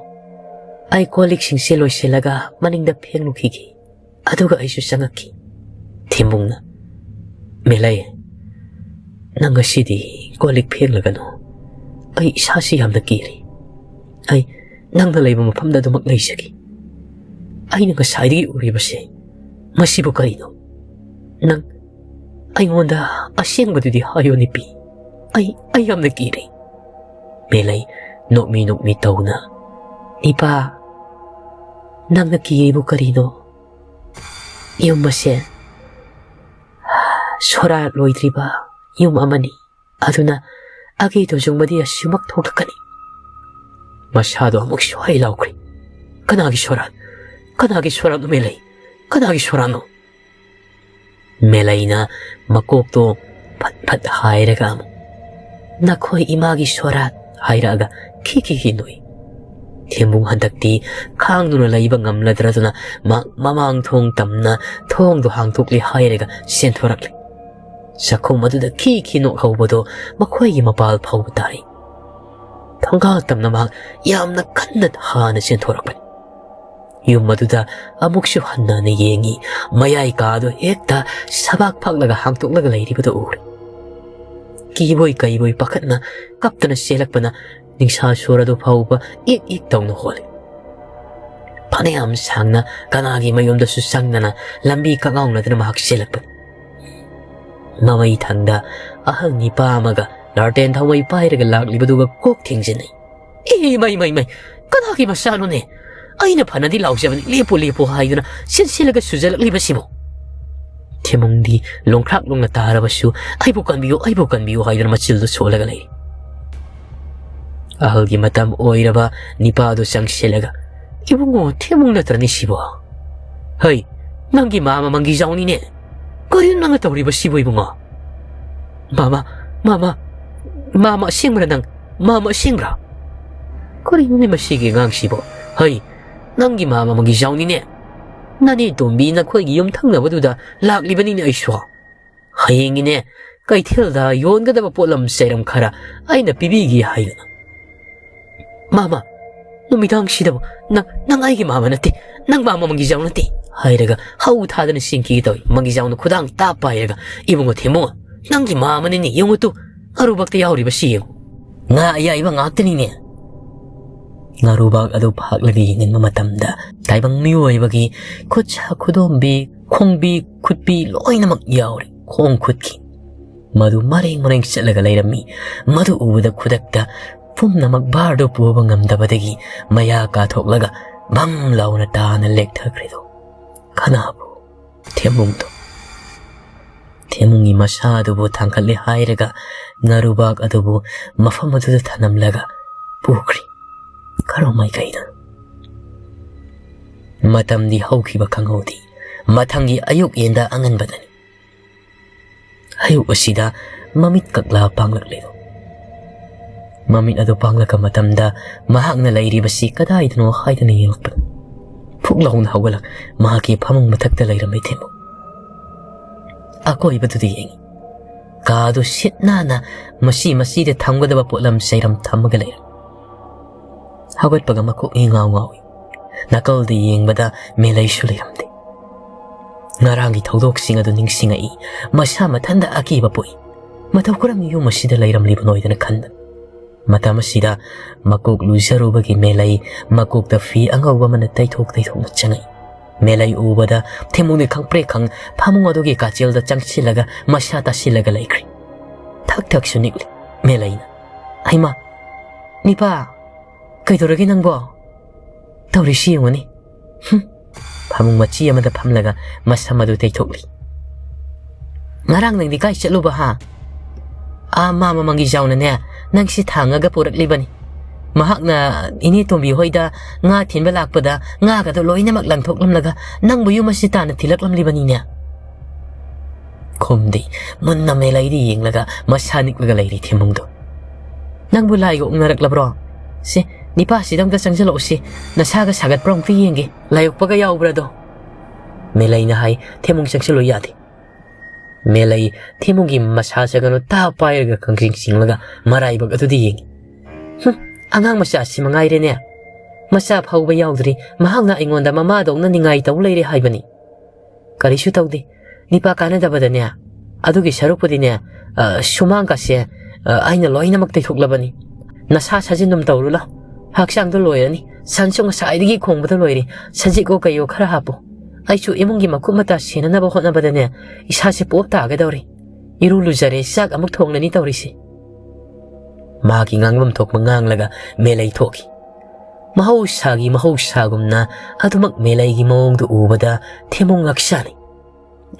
ꯑꯩ ꯀꯣꯜ ꯂꯤꯛꯁꯤꯡꯁꯦ ꯂꯣꯏꯁꯤꯜꯂꯒ ꯃꯅꯤꯡꯗ ꯐꯦꯡꯂꯨꯈꯤꯒꯦ꯫ ꯑꯗꯨꯒ ꯑꯩꯁꯨ ꯆꯪꯉꯛꯈꯤ꯫" ꯊꯦꯝꯕꯨꯡꯅ, "ꯃꯦꯂꯩ, ꯅꯪ ꯉꯁꯤꯗꯤ ꯀꯣꯜ ꯂꯤꯛ ꯐꯦꯡꯂꯒꯅꯨ꯫ ꯑꯩ ꯏꯁꯥꯁꯤ ꯌꯥꯝꯅ ꯀꯤꯔꯤ꯫ ꯑꯩ ꯅꯪꯅ ꯂꯩꯕ ꯃꯐꯝꯗ ꯑꯗꯨꯃꯛ ꯂꯩꯖꯒꯦ꯫ ꯑꯩꯅ ꯉꯁꯥꯏꯗꯒꯤ ꯎꯔꯤꯕꯁꯦ ꯃꯁꯤꯕꯨ ꯀꯔꯤꯅꯣ? ꯅꯪ ꯑꯩꯉꯣꯟꯗ ꯑꯁꯦꯡꯕꯗꯨꯗꯤ ꯍꯥꯏꯌꯣ ꯅꯨꯄꯤ꯫ ꯑꯩ, ꯑꯩ ꯌꯥꯝꯅ ꯀꯤꯔꯦ꯫" ꯃꯦꯂꯩ ꯅꯣꯛꯃꯤ ꯅꯣꯛꯃꯤ ꯇꯧꯅ, "ꯏꯄꯥ, ꯅꯪꯅ ꯀꯤꯔꯤꯕꯨ ꯀꯔꯤꯅꯣ? ꯌꯨꯝ ꯑꯁꯦ ꯁꯣꯔꯥꯠ ꯂꯣꯏꯗ꯭ꯔꯤꯕ ꯌꯨꯝ ꯑꯃꯅꯤ꯫ ꯑꯗꯨꯅ ꯑꯒꯤ ꯇꯨꯖꯨꯡꯕꯗꯤ ꯑꯁꯤꯃꯛ ꯊꯣꯛꯂꯛꯀꯅꯤ꯫" ꯃꯁꯥꯗꯣ ꯑꯃꯨꯛꯁꯨ ꯍꯩ ꯂꯥꯎꯈ꯭ꯔꯦ꯫ "ꯀꯅꯥꯒꯤ ꯁꯣꯔꯥꯠ? ꯀꯅꯥꯒꯤ ꯁꯣꯔꯥꯠꯅꯣ ꯃꯦꯂꯩ? ꯀꯅꯥꯒꯤ ꯁꯣꯔꯥꯠꯅꯣ?" ꯃꯦꯂꯩꯅ ꯃꯀꯣꯛꯇꯣ ꯐꯠ ꯐꯠ ꯍꯥꯏꯔꯒ ꯑꯃꯨꯛ, "ꯅꯈꯣꯏ ꯏꯃꯥꯒꯤ ꯁꯣꯔꯥꯠ" ꯍꯥꯏꯔꯛꯑꯒ ꯈꯤ ꯈꯤ ꯈꯤ ꯅꯣꯛꯏ꯫ ꯊꯦꯝꯕꯨꯡ ꯍꯟꯗꯛꯇꯤ ꯈꯥꯡꯗꯨꯅ ꯂꯩꯕ ꯉꯝꯂꯗ꯭ꯔꯗꯨꯅ ꯃ-, ꯃꯃꯥꯡ ꯊꯣꯡ ꯇꯝꯅ ꯊꯣꯡꯗꯣ ꯍꯥꯡꯗꯣꯛꯂꯦ ꯍꯥꯏꯔꯒ ꯆꯦꯟꯊꯣꯔꯛꯂꯦ꯫ ꯆꯥꯛꯈꯨꯝ ꯑꯗꯨꯗ ꯈꯤ ꯈꯤ ꯅꯣꯛꯍꯧꯕꯗꯣ ꯃꯈꯣꯏꯒꯤ ꯃꯄꯥꯜ ꯐꯥꯎꯕ ꯇꯥꯔꯦ꯫ ꯊꯣꯡꯒꯥꯜ ꯇꯝꯅ ꯃꯍꯥꯛ ꯌꯥꯝꯅ ꯀꯟꯅ ꯍꯥꯟꯅ ꯆꯦꯟꯊꯣꯔꯛꯄꯅꯤ꯫ ꯌꯨꯝ ꯑꯗꯨꯗ ꯑꯃꯨꯛꯁꯨ ꯍꯟꯅ ꯍꯟꯅ ꯌꯦꯡꯉꯤ꯫ ꯃꯌꯥꯏ ꯀꯥꯗꯨ ꯍꯦꯛꯇ ꯁꯕꯥꯛ ꯐꯥꯛꯂꯒ ꯍꯥꯡꯇꯣꯛꯂꯒ ꯂꯩꯔꯤꯕꯗꯨ ꯎꯔꯦ꯫ ꯀꯤꯕꯣꯏ ꯀꯩꯕꯣꯏ ꯄꯥꯈꯠꯅ ꯀꯞꯇꯨꯅ ꯆꯦꯜꯂꯛꯄꯅ ꯅꯤꯡꯁꯥ ꯁꯣꯔ ꯑꯗꯨ ꯐꯥꯎꯕ ꯏꯛ ꯏꯛ ꯇꯧꯅ ꯍꯣꯜꯂꯤ꯫ ꯐꯅꯌꯥꯝ ꯁꯥꯡꯅ ꯀꯅꯥꯒꯤ ꯃꯌꯨꯝꯗꯁꯨ ꯆꯪꯗꯅ ꯂꯝꯕꯤ ꯀꯛꯉꯥꯎꯅꯗꯅ ꯃꯍꯥꯛ ꯆꯦꯜꯂꯛꯄꯅꯤ꯫ ꯃꯃꯩ ꯊꯪꯗ ꯑꯍꯜ ꯅꯤꯄꯥ ꯑꯃꯒ ꯂꯥꯔꯇꯦꯟ ꯊꯥꯎꯃꯩ ꯄꯥꯏꯔꯒ ꯂꯥꯛꯂꯤꯕꯗꯨꯒ ꯀꯣꯛ ꯊꯦꯡꯖꯤꯟꯅꯩ꯫ "ꯏꯃꯩ, ꯃꯩ, ꯃꯩ, ꯀꯅꯥꯒꯤ ꯃꯆꯥꯅꯣꯅꯦ? ꯑꯩꯅ ꯐꯅꯗꯤ ꯂꯥꯎꯖꯕꯅꯤ, ꯂꯦꯞꯄꯨ, ꯂꯦꯞꯄꯨ ꯍꯥꯏꯗꯨꯅ ꯁꯤꯟ ꯁꯤꯜꯂꯒ ꯁꯨꯖꯜꯂꯛꯂꯤꯕꯁꯤꯕꯨ?" ꯊꯦꯝꯃꯨꯡꯗꯤ ꯂꯣꯡꯈ꯭ꯔꯥꯛ ꯂꯣꯡꯅ ꯇꯥꯔꯕꯁꯨ, "ꯑꯩꯕꯨ ꯀꯟꯕꯤꯌꯨ, ꯑꯩꯕꯨ ꯀꯟꯕꯤꯌꯨ" ꯍꯥꯏꯗꯨꯅ ꯃꯆꯤꯜꯗꯨ ꯁꯣꯜꯂꯒ ꯂꯩꯔꯤ꯫ ꯑꯍꯜꯒꯤ ꯃꯇꯝ ꯑꯣꯏꯔꯕ ꯅꯤꯄꯥꯗꯨ ꯆꯪꯁꯤꯜꯂꯒ, "ꯏꯕꯨꯡꯉꯣ, ꯊꯦꯝꯃꯨꯡ ꯅꯠꯇ꯭ꯔꯅꯤ ꯁꯤꯕꯣ?" "ꯍꯩ, ꯅꯪꯒꯤ ꯃꯥꯃ ꯃꯪꯒꯤꯖꯥꯎꯅꯤꯅꯦ꯫ ꯀꯔꯤꯅꯣ ꯅꯪꯅ ꯇꯧꯔꯤꯕꯁꯤꯕꯨ, ꯏꯕꯨꯡꯉꯣ?" "ꯃꯥꯃ, ꯃꯥꯃ, ꯃꯥꯃ ꯑꯁꯦꯡꯕ꯭ꯔꯥ ꯅꯪ? ꯃꯥꯃ ꯑꯁꯦꯡꯕ꯭ꯔꯥ?" "ꯀꯔꯤꯅꯣꯅꯦ ꯃꯁꯤꯒꯤ ꯑꯉꯥꯡꯁꯤꯕꯣ? ꯍꯩ, ꯅꯪꯒꯤ ꯃꯥꯃ ꯃꯪꯒꯤꯖꯥꯎꯅꯤꯅꯦ꯫ ꯅꯅꯦ ꯇꯣꯝꯕꯤ ꯅꯈꯣꯏꯒꯤ ꯌꯨꯝ ꯊꯪꯅꯕꯗꯨꯗ ꯂꯥꯛꯂꯤꯕꯅꯤꯅꯦ ꯑꯩꯁꯨ꯫ ꯍꯌꯦꯡꯒꯤꯅꯦ ꯀꯩꯊꯦꯜꯗ ꯌꯣꯟꯒꯗꯕ ꯄꯣꯠꯂꯝ ꯆꯩꯔꯝ ꯈꯔ ꯑꯩꯅ ꯄꯤꯕꯤꯒꯦ ꯍꯥꯏꯗꯅ꯫ ꯃꯥꯃ, ꯅꯨꯃꯤꯗꯥꯡꯁꯤꯗꯕꯨ ꯅꯪ, ꯅꯪ ꯑꯩꯒꯤ ꯃꯥꯃ ꯅꯠꯇꯦ, ꯅꯪ ꯃꯥꯃ ꯃꯪꯒꯤꯖꯥꯎ ꯅꯠꯇꯦ" ꯍꯥꯏꯔꯒ ꯍꯧ ꯊꯥꯗꯅ ꯆꯦꯟꯈꯤꯒꯦ ꯇꯧꯏ꯫ ꯃꯪꯒꯤꯖꯥꯎꯅ ꯈꯨꯗꯥꯡ ꯇꯥꯞ ꯄꯥꯏꯔꯒ, "ꯏꯕꯨꯡꯉꯣ ꯊꯦꯝꯃꯨꯡ, ꯅꯪꯒꯤ ꯃꯥꯃꯅꯤꯅꯦ, ꯌꯦꯡꯉꯨ ꯇꯨ, ꯉꯥꯔꯨꯕꯥꯛꯇ ꯌꯥꯎꯔꯤꯕꯁꯤ ꯌꯦꯡꯉꯨ꯫ ꯉꯥ ꯑꯌꯥꯏꯕ ꯉꯥꯛꯇꯅꯤꯅꯦ"꯫ ꯉꯥꯔꯨꯕꯥꯛ ꯑꯗꯨ ꯐꯥꯛꯂꯒ ꯌꯦꯡꯍꯟꯕ ꯃꯇꯝꯗ ꯇꯥꯏꯕꯪ ꯃꯤꯑꯣꯏꯕꯒꯤ ꯈꯨꯠ ꯁꯥ ꯈꯨꯗꯣꯝꯕꯤ, ꯈꯣꯡꯕꯤ, ꯈꯨꯠꯄꯤ ꯂꯣꯏꯅꯃꯛ ꯌꯥꯎꯔꯤ꯫ ꯈꯣꯡ ꯈꯨꯠꯀꯤ ꯃꯗꯨ ꯃꯔꯦꯡ ꯃꯔꯦꯡ ꯆꯠꯂꯒ ꯂꯩꯔꯝꯃꯤ꯫ ꯃꯗꯨ ꯎꯕꯗ ꯈꯨꯗꯛꯇ ꯄꯨꯝꯅꯃꯛ ꯚꯥꯔꯗꯨ ꯄꯨꯕ ꯉꯝꯗꯕꯗꯒꯤ ꯃꯌꯥ ꯀꯥꯊꯣꯛꯂꯒ ꯚꯝ ꯂꯥꯎꯅ ꯇꯥꯅ ꯂꯦꯛꯊꯈ꯭ꯔꯦꯗꯣ꯫ ꯀꯅꯥꯕꯨ? ꯊꯦꯝꯃꯨꯡꯗꯣ꯫ ꯊꯦꯝꯃꯨꯡꯒꯤ ꯃꯁꯥ ꯑꯗꯨꯕꯨ ꯊꯥꯡꯒꯠꯂꯦ ꯍꯥꯏꯔꯒ ꯉꯥꯔꯨꯕꯥꯛ ꯑꯗꯨꯕꯨ ꯃꯐꯝ ꯑꯗꯨꯗ ꯊꯅꯝꯂꯒ ꯄꯨꯈ꯭ꯔꯤ꯫ ꯀꯔꯝꯍꯥꯏ ꯀꯩꯅꯣ? ꯃꯇꯝꯗꯤ ꯍꯧꯈꯤꯕ ꯈꯪꯍꯧꯗꯦ꯫ ꯃꯊꯪꯒꯤ ꯑꯌꯨꯛ ꯌꯦꯟꯗ ꯑꯉꯟꯕꯗꯅꯤ꯫ ꯑꯌꯨꯛ ꯑꯁꯤꯗ ꯃꯃꯤꯠ ꯀꯛꯂꯥ ꯄꯥꯡꯂꯛꯂꯦꯗꯣ꯫ ꯃꯃꯤꯠ ꯑꯗꯨ ꯄꯥꯡꯂꯛꯄ ꯃꯇꯝꯗ ꯃꯍꯥꯛꯅ ꯂꯩꯔꯤꯕꯁꯤ ꯀꯗꯥꯏꯗꯅꯣ ꯍꯥꯏꯗꯅ ꯌꯦꯡꯂꯛꯄꯗ, ꯐꯨꯛ ꯂꯥꯎꯅ ꯍꯧꯒꯠꯂꯛ ꯃꯍꯥꯛꯀꯤ ꯐꯃꯨꯡ ꯃꯊꯛꯇ ꯂꯩꯔꯝꯃꯤ ꯊꯦꯝꯃꯨꯡ꯫ ꯑꯀꯣꯏꯕꯗꯨꯗ ꯌꯦꯡꯉꯤ꯫ ꯀꯥꯗꯨ ꯁꯤꯠ ꯅꯥꯟꯅ ꯃꯁꯤ ꯃꯁꯤꯗ ꯊꯝꯒꯗꯕ ꯄꯣꯠꯂꯝ ꯆꯩꯔꯝ ꯊꯝꯃꯒ ꯂꯩꯔꯝꯃꯤ꯫ ꯍꯧꯒꯠꯄꯒ ꯃꯀꯣꯛ ꯏꯉꯥꯎ ꯉꯥꯎꯏ꯫ ꯅꯥꯀꯜꯗ ꯌꯦꯡꯕꯗ ꯃꯦꯂꯩꯁꯨ ꯂꯩꯔꯝꯗꯦ꯫ ꯉꯔꯥꯡꯒꯤ ꯊꯧꯗꯣꯛꯁꯤꯡ ꯑꯗꯨ ꯅꯤꯡꯁꯤꯡꯉꯛꯏ꯫ ꯃꯁꯥ ꯃꯊꯟꯗ ꯑꯀꯤꯕ ꯄꯣꯛꯏ꯫ ꯃꯇꯧ ꯀꯔꯝꯅ ꯌꯨꯝ ꯑꯁꯤꯗ ꯂꯩꯔꯝꯂꯤꯕꯅꯣ ꯍꯥꯏꯗꯅ ꯈꯟꯕ꯫ ꯃꯇꯝ ꯑꯁꯤꯗ ꯃꯀꯣꯛ ꯂꯨꯖꯔꯨꯕꯒꯤ ꯃꯦꯂꯩ ꯃꯀꯣꯛꯇ ꯐꯤ ꯑꯉꯧꯕ ꯑꯃꯅ ꯇꯩꯊꯣꯛ ꯇꯩꯊꯣꯛꯅ ꯆꯪꯉꯛꯏ꯫ ꯃꯦꯂꯩ ꯎꯕꯗ ꯊꯦꯝꯃꯨꯡꯗꯤ ꯈꯪꯄ꯭ꯔꯦꯛ ꯈꯪ ꯐꯃꯨꯡ ꯑꯗꯨꯒꯤ ꯀꯥꯆꯦꯜꯗ ꯆꯪꯁꯤꯜꯂꯒ ꯃꯁꯥ ꯇꯥꯁꯤꯜꯂꯒ ꯂꯩꯈ꯭ꯔꯦ꯫ ꯊꯛ ꯊꯛꯁꯨ ꯅꯤꯛꯂꯤ꯫ ꯃꯦꯂꯩꯅ, "ꯍꯩꯃꯥ, ꯅꯤꯄꯥ, "ꯀꯩꯗꯧꯔꯒꯦ ꯅꯪꯕꯣ? ꯇꯧꯔꯤꯁꯤ ꯌꯦꯡꯉꯨꯅꯦ꯫ ꯍꯨꯝ꯫ ꯐꯃꯨꯡ ꯃꯆꯤ ꯑꯃꯗ ꯐꯝꯂꯒ ꯃꯁꯝ ꯑꯗꯨ ꯇꯩꯊꯣꯛꯂꯤ꯫ "ꯉꯔꯥꯡ ꯅꯪꯗꯤ ꯀꯥꯏ ꯆꯠꯂꯨꯕ, ꯍꯥ? ꯑꯥ, ꯃꯥ ꯃꯃꯥꯡꯒꯤ ꯖꯥꯎꯅꯅꯦ, ꯅꯪꯁꯤ ꯊꯥꯡꯉꯒ ꯄꯨꯔꯛꯂꯤꯕꯅꯤ꯫ ꯃꯍꯥꯛꯅ ꯏꯅꯦ ꯇꯣꯝꯕꯤ ꯍꯣꯏꯗ ꯉꯥ ꯊꯤꯟꯕ ꯂꯥꯛꯄꯗ ꯉꯥꯒꯗꯣ ꯂꯣꯏꯅꯃꯛ ꯂꯪꯊꯣꯛꯂꯝꯂꯒ ꯅꯪꯕꯨ ꯌꯨꯝ ꯑꯁꯤ ꯇꯥꯟꯅ ꯊꯤꯜꯂꯛꯂꯝꯂꯤꯕꯅꯤꯅꯦ"꯫ ꯈꯨꯝꯗꯦ꯫ ꯃꯨꯟꯅ ꯃꯦꯂꯩꯗ ꯌꯦꯡꯂꯒ ꯃꯁꯥ ꯅꯤꯛꯂꯒ ꯂꯩꯔꯤ ꯊꯦꯝꯃꯨꯡꯗꯣ꯫ "ꯅꯪꯕꯨ ꯂꯥꯏꯒ ꯑꯣꯛꯅꯔꯛꯂꯕ꯭ꯔꯣ? ꯁꯦ, ꯅꯤꯄꯥꯁꯤꯗ ꯑꯝꯇ ꯆꯪꯁꯤꯜꯂꯛꯎꯁꯤ꯫ ꯅꯁꯥꯒ ꯁꯥꯒꯠꯄ꯭ꯔꯥ ꯑꯃꯨꯛꯇ ꯌꯦꯡꯒꯦ꯫ ꯂꯥꯏ ꯑꯣꯛꯄꯒ ꯌꯥꯎꯕ꯭ꯔꯥꯗꯣ"꯫ ꯃꯦꯂꯩꯅ ꯍꯥꯏ꯫ ꯊꯦꯝꯃꯨꯡ ꯆꯪꯁꯤꯜꯂꯨ ꯌꯥꯗꯦ꯫ ꯃꯦꯂꯩ ꯊꯦꯝꯃꯨꯡꯒꯤ ꯃꯁꯥ ꯁꯥꯒꯠꯂꯨ ꯇꯥ ꯄꯥꯏꯔꯒ ꯀꯪꯆꯤꯡ ꯆꯤꯡꯂꯒ ꯃꯔꯥꯏꯕꯛ ꯑꯗꯨꯗꯤ ꯌꯦꯡꯉꯤ꯫ "ꯍꯨꯝ, ꯑꯉꯥꯡ ꯃꯆꯥꯁꯤ ꯃꯉꯥꯏꯔꯦꯅꯦ꯫ ꯃꯆꯥ ꯐꯥꯎꯕ ꯌꯥꯎꯗ꯭ꯔꯤ, ꯃꯍꯥꯛꯅ ꯑꯩꯉꯣꯟꯗ ꯃꯃꯥꯗꯧꯅ ꯅꯤꯡꯉꯥꯏ ꯇꯧ ꯂꯩꯔꯦ ꯍꯥꯏꯕꯅꯤ"꯫ "ꯀꯔꯤꯁꯨ ꯇꯧꯗꯦ꯫ ꯅꯤꯄꯥ ꯀꯥꯟꯅꯗꯕꯗꯅꯦ, ꯑꯗꯨꯒꯤ ꯁꯔꯨꯛꯄꯨꯗꯤꯅꯦ, ꯑ, ꯁꯨꯃꯥꯡꯒꯁꯦ, ꯑ, ꯑꯩꯅ ꯂꯣꯏꯅꯃꯛ ꯇꯩꯊꯣꯛꯂꯕꯅꯤ꯫ ꯅꯁꯥ ꯁꯥꯖꯤꯟ ꯑꯗꯨꯝ ꯇꯧꯔꯨ ꯂꯥꯎ꯫ ꯍꯛꯆꯥꯡꯗꯣ ꯂꯣꯏꯔꯅꯤ꯫ ꯁꯟꯁꯨ ꯉꯁꯥꯏꯗꯒꯤ ꯈꯣꯡꯕꯗ ꯂꯣꯏꯔꯦ꯫ ꯁꯖꯤꯛꯑꯣ ꯀꯩꯑꯣ ꯈꯔ ꯍꯥꯞꯄꯨ꯫ ꯑꯩꯁꯨ ꯏꯃꯨꯡꯒꯤ ꯃꯀꯨꯞ ꯃꯇꯥ ꯁꯦꯟꯅꯅꯕ ꯍꯣꯠꯅꯕꯗꯅꯦ, ꯏꯁꯥꯁꯦ ꯄꯣꯞ ꯇꯥꯒꯗꯧꯔꯦ꯫ ꯏꯔꯨ ꯂꯨꯖꯔꯦ, ꯆꯥꯛ ꯑꯃꯨꯛ ꯊꯣꯡꯂꯅꯤ ꯇꯧꯔꯤꯁꯦ"꯫ ꯃꯥꯒꯤ ꯉꯥꯡꯐꯝ ꯊꯣꯛꯄ ꯉꯥꯡꯂꯒ ꯃꯦꯂꯩ ꯊꯣꯛꯈꯤ꯫ ꯃꯍꯧꯁꯥꯒꯤ ꯃꯍꯧꯁꯥꯒꯨꯝꯅ ꯑꯗꯨꯃꯛ ꯃꯦꯂꯩꯒꯤ ꯃꯑꯣꯡꯗꯨ ꯎꯕꯗ ꯊꯦꯝꯃꯨꯡ ꯉꯛꯁꯥꯅꯩ꯫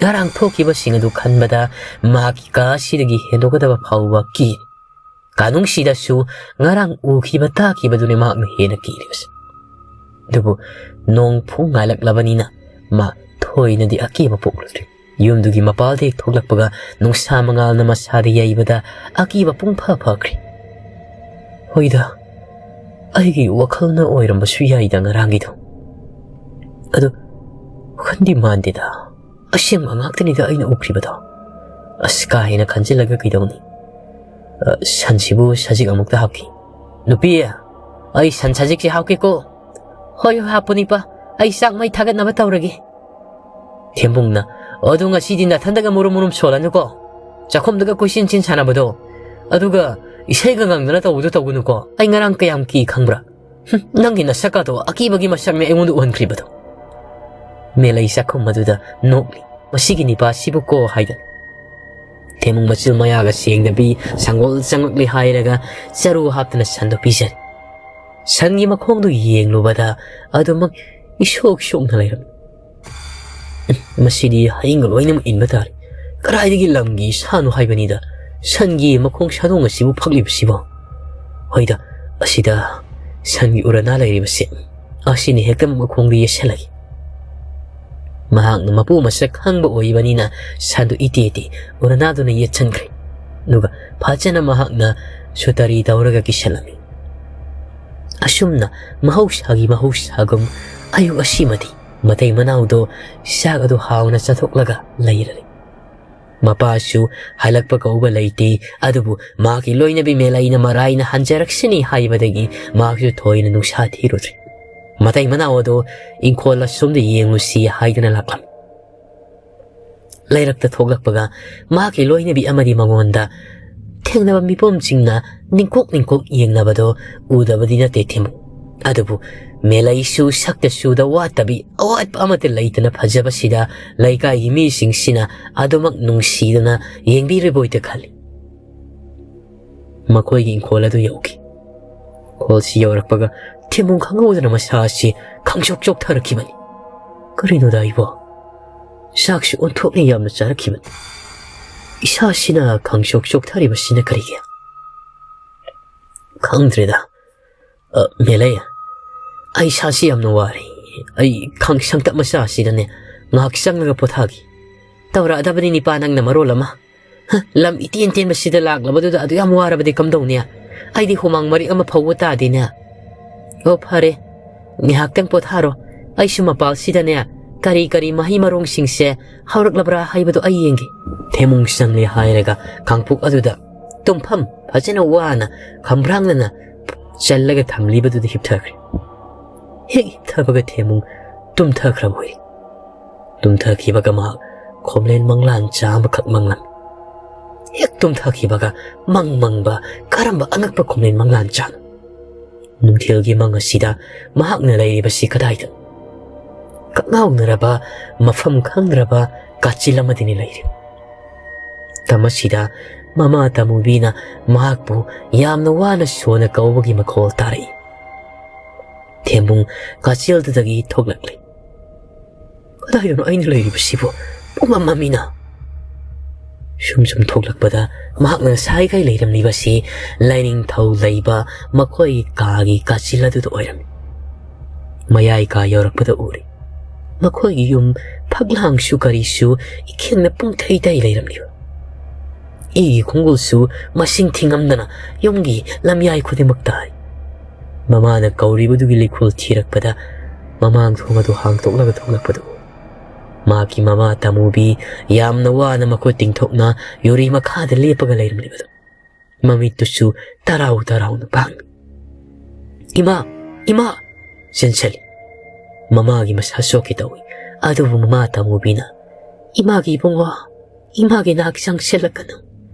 ꯉꯔꯥꯡ ꯊꯣꯛꯈꯤꯕꯁꯤꯡ ꯑꯗꯨ ꯈꯟꯕꯗ ꯃꯍꯥꯛꯀꯤ ꯀꯥ ꯑꯁꯤꯗꯒꯤ ꯍꯦꯟꯗꯣꯛꯀꯗꯕ ꯐꯥꯎꯕ ꯀꯤ꯫ ꯀꯥꯅꯨꯡꯁꯤꯗꯁꯨ ꯉꯔꯥꯡ ꯎꯈꯤꯕ ꯇꯥꯈꯤꯕꯗꯨꯅꯤ ꯃꯍꯥꯛꯅ ꯍꯦꯟꯅ ꯀꯤꯔꯤꯕꯁꯦ꯫ ꯑꯗꯨꯕꯨ ꯅꯣꯡ ꯐꯨꯡ ꯉꯥꯏꯂꯛꯂꯕꯅꯤꯅ ꯃꯥ ꯊꯣꯏꯅꯗꯤ ꯑꯀꯤꯕ ꯄꯣꯛꯂꯨꯗ꯭ꯔꯦ꯫ ꯌꯨꯝꯗꯨꯒꯤ ꯃꯄꯥꯜꯗ ꯍꯦꯛ ꯊꯣꯛꯂꯛꯄꯒ ꯅꯨꯡꯁꯥ ꯃꯉꯥꯜꯅ ꯃꯁꯥꯗ ꯌꯩꯕꯗ ꯑꯀꯤꯕ ꯄꯨꯡ ꯐ ꯐꯈ꯭ꯔꯦ꯫ "ꯍꯣꯏꯗ, ꯑꯩꯒꯤ ꯋꯥꯈꯜꯅ ꯑꯣꯏꯔꯝꯕꯁꯨ ꯌꯥꯏꯗ ꯉꯔꯥꯡꯒꯤꯗꯣ꯫ ꯑꯗꯨ ꯈꯟꯗꯤ ꯃꯥꯟꯗꯦꯗ꯫ ꯑꯁꯦꯡꯕ ꯉꯥꯛꯇꯅꯤꯗ ꯑꯩꯅ ꯎꯈ꯭ꯔꯤꯕꯗꯣ꯫ ꯑꯁ, ꯀꯥ ꯍꯦꯟꯅ ꯈꯟꯖꯤꯜꯂꯒ ꯀꯩꯗꯧꯅꯤ? ꯑ, ꯁꯟꯁꯤꯕꯨ ꯁꯖꯤꯛ ꯑꯃꯨꯛꯇ ꯍꯥꯞꯈꯤ꯫ ꯅꯨꯄꯤ, ꯑꯩ ꯁꯟ ꯁꯖꯤꯛꯁꯦ ꯍꯥꯞꯀꯦꯀꯣ"꯫ "ꯍꯣꯏ, ꯍꯣꯏ, ꯍꯥꯞꯄꯨ ꯅꯤꯄꯥ꯫ ꯑꯩ ꯆꯥꯛ ꯃꯩ ꯊꯥꯒꯠꯅꯕ ꯇꯧꯔꯒꯦ"꯫ ꯊꯦꯝꯕꯨꯡꯅ, "ꯑꯗꯨ ꯉꯁꯤꯗꯤ ꯅꯥꯊꯟꯗꯒ ꯃꯨꯔꯨꯝ ꯃꯨꯔꯨꯝ ꯁꯣꯜꯂꯅꯨꯀꯣ꯫ ꯆꯥꯛꯈꯨꯝꯗꯒ ꯀꯣꯏꯆꯦꯟ ꯆꯦꯟ ꯁꯥꯟꯅꯕꯗꯣ, ꯑꯗꯨꯒ ꯏꯁꯩꯒ ꯉꯪꯗꯅ ꯇꯧꯕꯗꯣ ꯇꯧꯒꯅꯨꯀꯣ꯫ ꯑꯩ ꯉꯔꯥꯡ ꯀꯌꯥꯝ ꯀꯤ ꯈꯪꯕ꯭ꯔꯥ? ꯍꯨꯝ, ꯅꯪꯒꯤ ꯅꯁꯛꯀꯗꯣ ꯑꯀꯤꯕꯒꯤ ꯃꯁꯛꯅꯦ ꯑꯩꯉꯣꯟꯗ ꯎꯍꯟꯈ꯭ꯔꯤꯕꯗꯣ"꯫ ꯃꯦꯂꯩ ꯆꯥꯛꯈꯨꯝ ꯑꯗꯨꯗ ꯅꯣꯛꯂꯤ꯫ "ꯃꯁꯤꯒꯤ ꯅꯤꯄꯥꯁꯤꯕꯨ ꯀꯣ" ꯍꯥꯏꯗꯅ꯫ ꯊꯦꯝꯃꯨꯡ ꯃꯆꯤꯜ ꯃꯌꯥꯒ ꯁꯦꯡꯗꯕꯤ ꯁꯪꯒꯣꯜ ꯆꯪꯂꯛꯂꯤ ꯍꯥꯏꯔꯒ ꯆꯔꯨ ꯍꯥꯞꯇꯅ ꯁꯟꯗꯣ ꯄꯤꯖꯔꯦ꯫ ꯁꯟꯒꯤ ꯃꯈꯣꯡꯗꯨ ꯌꯦꯡꯂꯨꯕꯗ ꯑꯗꯨꯃꯛ ꯏꯁꯣꯛ ꯁꯣꯛꯅ ꯂꯩꯔꯝꯃꯤ꯫ "ꯃꯁꯤꯗꯤ ꯍꯌꯤꯡꯒ ꯂꯣꯏꯅꯃꯛ ꯏꯟꯕ ꯇꯥꯔꯦ꯫ ꯀꯗꯥꯏꯗꯒꯤ ꯂꯝꯒꯤ ꯁꯥꯅꯣ ꯍꯥꯏꯕꯅꯤꯗ, ꯁꯟꯒꯤ ꯃꯈꯣꯡ ꯁꯥꯗꯣꯡ ꯑꯁꯤꯕꯨ ꯐꯛꯂꯤꯕꯁꯤꯕꯣ? ꯍꯣꯏꯗ, ꯑꯁꯤꯗ ꯁꯟꯒꯤ ꯎꯔꯅꯥ ꯂꯩꯔꯤꯕꯁꯦ, ꯑꯁꯤꯅ ꯍꯦꯛꯇ ꯃꯈꯣꯡꯗ ꯌꯦꯠꯁꯜꯂꯒꯦ"꯫ ꯃꯍꯥꯛꯅ ꯃꯄꯨ ꯃꯁꯛ ꯈꯪꯕ ꯑꯣꯏꯕꯅꯤꯅ ꯁꯟꯗꯨ ꯏꯇꯦ ꯏꯇꯦ ꯎꯔꯅꯥꯗꯨꯅ ꯌꯦꯠꯁꯟꯈ꯭ꯔꯦ꯫ ꯑꯗꯨꯒ ꯐꯖꯅ ꯃꯍꯥꯛꯅ ꯁꯨꯇꯔꯤ ꯇꯧꯔꯒ ꯀꯤꯁꯜꯂꯝꯃꯤ꯫ ꯑꯁꯨꯝꯅ ꯃꯍꯧꯁꯥꯒꯤ ꯃꯍꯧꯁꯥꯒꯨꯝ ꯑꯌꯨꯛ ꯑꯁꯤꯃꯗꯤ ꯃꯇꯩ ꯃꯅꯥꯎꯗꯣ ꯆꯥꯛ ꯑꯗꯨ ꯍꯥꯎꯅ ꯆꯥꯊꯣꯛꯂꯒ ꯂꯩꯔꯔꯦ꯫ ꯃꯄꯥꯁꯨ ꯍꯜꯂꯛꯄ ꯀꯧꯕ ꯂꯩꯇꯦ, ꯑꯗꯨꯕꯨ ꯃꯍꯥꯛꯀꯤ ꯂꯣꯏꯅꯕꯤ ꯃꯦꯂꯩꯅ ꯃꯔꯥꯏꯅ ꯍꯟꯖꯔꯛꯁꯤꯅꯤ ꯍꯥꯏꯕꯗꯒꯤ ꯃꯍꯥꯛꯁꯨ ꯊꯣꯏꯅ ꯅꯨꯡꯁꯥ ꯊꯤꯔꯨꯗ꯭ꯔꯦ꯫ ꯃꯇꯩ ꯃꯅꯥꯎ ꯑꯗꯣ ꯏꯪꯈꯣꯜ ꯑꯁꯣꯝꯗ ꯌꯦꯡꯂꯨꯁꯤ ꯍꯥꯏꯗꯅ ꯂꯥꯛꯂꯝꯃꯤ꯫ ꯂꯩꯔꯛꯇ ꯊꯣꯛꯂꯛꯄꯒ ꯃꯍꯥꯛꯀꯤ ꯂꯣꯏꯅꯕꯤ ꯑꯃꯗꯤ ꯃꯉꯣꯟꯗ ꯊꯦꯡꯅꯕ ꯃꯤꯄꯨꯝꯁꯤꯡꯅ ꯅꯤꯡꯀꯣꯛ ꯅꯤꯡꯀꯣꯛ ꯌꯦꯡꯅꯕꯗꯣ ꯎꯗꯕꯗꯤ ꯅꯠꯇꯦ ꯊꯦꯝꯃꯨ꯫ ꯑꯗꯨꯕꯨ ꯃꯦꯂꯩꯁꯨ ꯁꯛꯇ ꯆꯨꯗ ꯋꯥꯠꯇꯕꯤ ꯑꯋꯥꯠꯄ ꯑꯃꯠꯇ ꯂꯩꯇꯅ ꯐꯖꯕꯁꯤꯗ ꯂꯩꯀꯥꯏꯒꯤ ꯃꯤꯁꯤꯡꯁꯤꯅ ꯑꯗꯨꯃꯛ ꯅꯨꯡꯁꯤꯗꯅ ꯌꯦꯡꯕꯤꯔꯤꯕꯣꯏꯗ ꯈꯜꯂꯤ꯫ ꯃꯈꯣꯏꯒꯤ ꯏꯪꯈꯣꯜ ꯑꯗꯨ ꯌꯧꯈꯤ꯫ ꯏꯪꯈꯣꯜꯁꯤ ꯌꯧꯔꯛꯄꯒ ꯊꯦꯝꯃꯨ ꯈꯪꯍꯧꯗꯅ ꯃꯁꯥ ꯑꯁꯤ ꯈꯪꯆꯣꯛ ꯆꯣꯛꯊꯔꯛꯈꯤꯕꯅꯤ꯫ "ꯀꯔꯤꯅꯣꯗ ꯑꯩꯕꯣ? ꯆꯥꯛꯁꯨ ꯑꯣꯟꯊꯣꯛꯅ ꯌꯥꯝꯅ ꯆꯥꯔꯛꯈꯤꯕꯅꯤ꯫ ꯏꯁꯥꯁꯤꯅ ꯈꯪꯆꯣꯛ ꯆꯣꯛꯊꯔꯤꯕꯁꯤꯅ ꯀꯔꯤꯒꯤ? ꯈꯪꯗ꯭ꯔꯦꯗ꯫ ꯑ, ꯃꯦꯂꯩ, ꯑꯩ ꯏꯁꯥꯁꯤ ꯌꯥꯝꯅ ꯋꯥꯔꯦ꯫ ꯑꯩ ꯈꯥꯡꯁꯪꯇꯞ ꯃꯆꯥ ꯑꯁꯤꯗꯅꯦ ꯉꯥꯏꯍꯥꯛ ꯆꯪꯂꯒ ꯄꯣꯊꯥꯒꯦ꯫ ꯇꯧꯔꯛꯑꯗꯕꯅꯤ ꯅꯤꯄꯥ ꯅꯪꯅ ꯃꯔꯣꯜ ꯑꯃ꯫ ꯍ, ꯂꯝ ꯏꯇꯦꯟ ꯇꯦꯟꯕꯁꯤꯗ ꯂꯥꯛꯂꯕꯗꯨꯗ ꯑꯗꯨ ꯌꯥꯝ ꯋꯥꯔꯕꯗꯤ ꯀꯝꯗꯧꯅꯤ? ꯑꯩꯗꯤ ꯍꯨꯃꯥꯡ ꯃꯔꯤꯛ ꯑꯃ ꯐꯧꯕ ꯇꯥꯗꯦꯅꯦ"꯫ "ꯑꯣ, ꯐꯔꯦ, ꯉꯥꯏꯍꯥꯛꯇꯪ ꯄꯣꯊꯥꯔꯣ꯫ ꯑꯩꯁꯨ ꯃꯄꯥꯜꯁꯤꯗꯅꯦ ꯀꯔꯤ ꯀꯔꯤ ꯃꯍꯩ ꯃꯔꯣꯡꯁꯤꯡꯁꯦ ꯍꯧꯔꯛꯂꯕ꯭ꯔꯥ ꯍꯥꯏꯕꯗꯣ ꯑꯩ ꯌꯦꯡꯒꯦ"꯫ ꯊꯦꯝꯃꯨꯡ ꯆꯪꯂꯦ ꯍꯥꯏꯔꯒ ꯈꯥꯡꯄꯣꯛ ꯑꯗꯨꯗ ꯇꯨꯝꯐꯝ ꯐꯖꯅ ꯋꯥꯅ ꯈꯝꯕ꯭ꯔꯥꯡꯅꯅ ꯆꯜꯂꯒ ꯊꯝꯂꯤꯕꯗꯨꯗ ꯍꯤꯞꯊꯈ꯭ꯔꯦ꯫ ꯍꯦꯛ ꯍꯤꯞꯊꯕꯒ ꯊꯦꯝꯃꯨꯡ ꯇꯨꯝꯊꯈ꯭ꯔꯕ ꯑꯣꯏꯔꯦ꯫ ꯇꯨꯝꯊꯈꯤꯕꯒ ꯃꯍꯥꯛ ꯈꯣꯝꯂꯦꯟ ꯃꯪꯂꯥꯟ ꯆꯥ ꯑꯃꯈꯛ ꯃꯪꯂꯝꯃꯤ꯫ ꯍꯦꯛ ꯇꯨꯝꯊꯈꯤꯕꯒ ꯃꯪ ꯃꯪꯕ ꯀꯔꯝꯕ ꯑꯉꯛꯄ ꯈꯣꯝꯂꯦꯟ ꯃꯪꯂꯥꯟ ꯆꯥꯅꯣ? ꯅꯨꯡꯊꯤꯜꯒꯤ ꯃꯪ ꯑꯁꯤꯗ ꯃꯍꯥꯛꯅ ꯂꯩꯔꯤꯕꯁꯤ ꯀꯗꯥꯏꯗꯅꯣ? ꯀꯛꯉꯥꯎꯅꯔꯕ ꯃꯐꯝ ꯈꯪꯗ꯭ꯔꯕ ꯀꯥꯆꯤꯜ ꯑꯃꯗꯅꯤ ꯂꯩꯔꯤꯕ꯫ ꯃꯇꯝ ꯑꯁꯤꯗ ꯃꯃꯥ ꯇꯃꯨꯕꯤꯅ ꯃꯍꯥꯛꯄꯨ ꯌꯥꯝꯅ ꯋꯥꯅ ꯁꯣꯟꯅ ꯀꯧꯕꯒꯤ ꯃꯈꯣꯜ ꯇꯥꯔꯛꯏ꯫ ꯊꯦꯝꯕꯨꯡ ꯀꯥꯆꯤꯜꯗꯨꯗꯒꯤ ꯊꯣꯛꯂꯛꯂꯤ꯫ "ꯀꯗꯥꯏꯗꯅꯣ ꯑꯩꯅ ꯂꯩꯔꯤꯕꯁꯤꯕꯨ? ꯄꯨꯝꯃꯝ ꯃꯝꯃꯤꯅ!" ꯁꯨꯝ ꯁꯨꯝ ꯊꯣꯛꯂꯛꯄꯗ ꯃꯍꯥꯛꯅ ꯉꯁꯥꯏꯈꯩ ꯂꯩꯔꯝꯂꯤꯕꯁꯤ ꯂꯥꯏꯅꯤꯡꯊꯧ ꯂꯩꯕ ꯃꯈꯣꯏꯒꯤ ꯀꯥꯒꯤ ꯀꯥꯆꯤꯜ ꯑꯗꯨꯗ ꯑꯣꯏꯔꯝꯃꯤ꯫ ꯃꯌꯥꯏ ꯀꯥ ꯌꯧꯔꯛꯄꯗ ꯎꯔꯦ꯫ ꯃꯈꯣꯏꯒꯤ ꯌꯨꯝ ꯐꯛꯂꯥꯡꯁꯨ ꯀꯔꯤꯁꯨ ꯏꯈꯦꯡꯅ ꯄꯨꯡꯊꯩ ꯊꯩ ꯂꯩꯔꯝꯂꯤꯕ꯫ ꯏꯒꯤ ꯈꯣꯡꯒꯨꯜꯁꯨ ꯃꯁꯤꯡ ꯊꯤꯉꯝꯗꯅ ꯌꯨꯝꯒꯤ ꯂꯝꯌꯥꯏ ꯈꯨꯗꯤꯡꯃꯛ ꯇꯥꯔꯤ꯫ ꯃꯃꯥꯅ ꯀꯧꯔꯤꯕꯗꯨꯒꯤ ꯂꯩꯈꯣꯜ ꯊꯤꯔꯛꯄꯗ ꯃꯃꯥꯡ ꯊꯣꯡ ꯑꯗꯨ ꯍꯥꯡꯗꯣꯛꯂꯒ ꯊꯣꯛꯂꯛꯄꯗꯨ ꯎꯏ꯫ ꯃꯍꯥꯛꯀꯤ ꯃꯃꯥ ꯇꯥꯃꯨꯕꯤ ꯌꯥꯝꯅ ꯋꯥꯅ ꯃꯈꯨꯠ ꯇꯤꯡꯊꯣꯛꯅ ꯌꯨꯔꯤ ꯃꯈꯥꯗ ꯂꯦꯞꯄꯒ ꯂꯩꯔꯝꯂꯤꯕꯗꯨ꯫ ꯃꯃꯤꯠꯇꯨꯁꯨ ꯇꯔꯥꯎ ꯇꯔꯥꯎꯅ ꯄꯥꯡꯂꯤ꯫ "ꯏꯃꯥ! ꯏꯃꯥ!" ꯆꯦꯟꯁꯤꯜꯂꯤ꯫ ꯃꯃꯥꯒꯤ ꯃꯁꯥ ꯁꯣꯛꯀꯦ ꯇꯧꯏ꯫ ꯑꯗꯨꯕꯨ ꯃꯃꯥ ꯇꯥꯃꯨꯕꯤꯅ, "ꯏꯃꯥꯒꯤ ꯏꯕꯨꯡꯉꯣ, ꯏꯃꯥꯒꯤ ꯅꯥꯛ ꯆꯪꯁꯤꯜꯂꯛꯀꯅꯨ,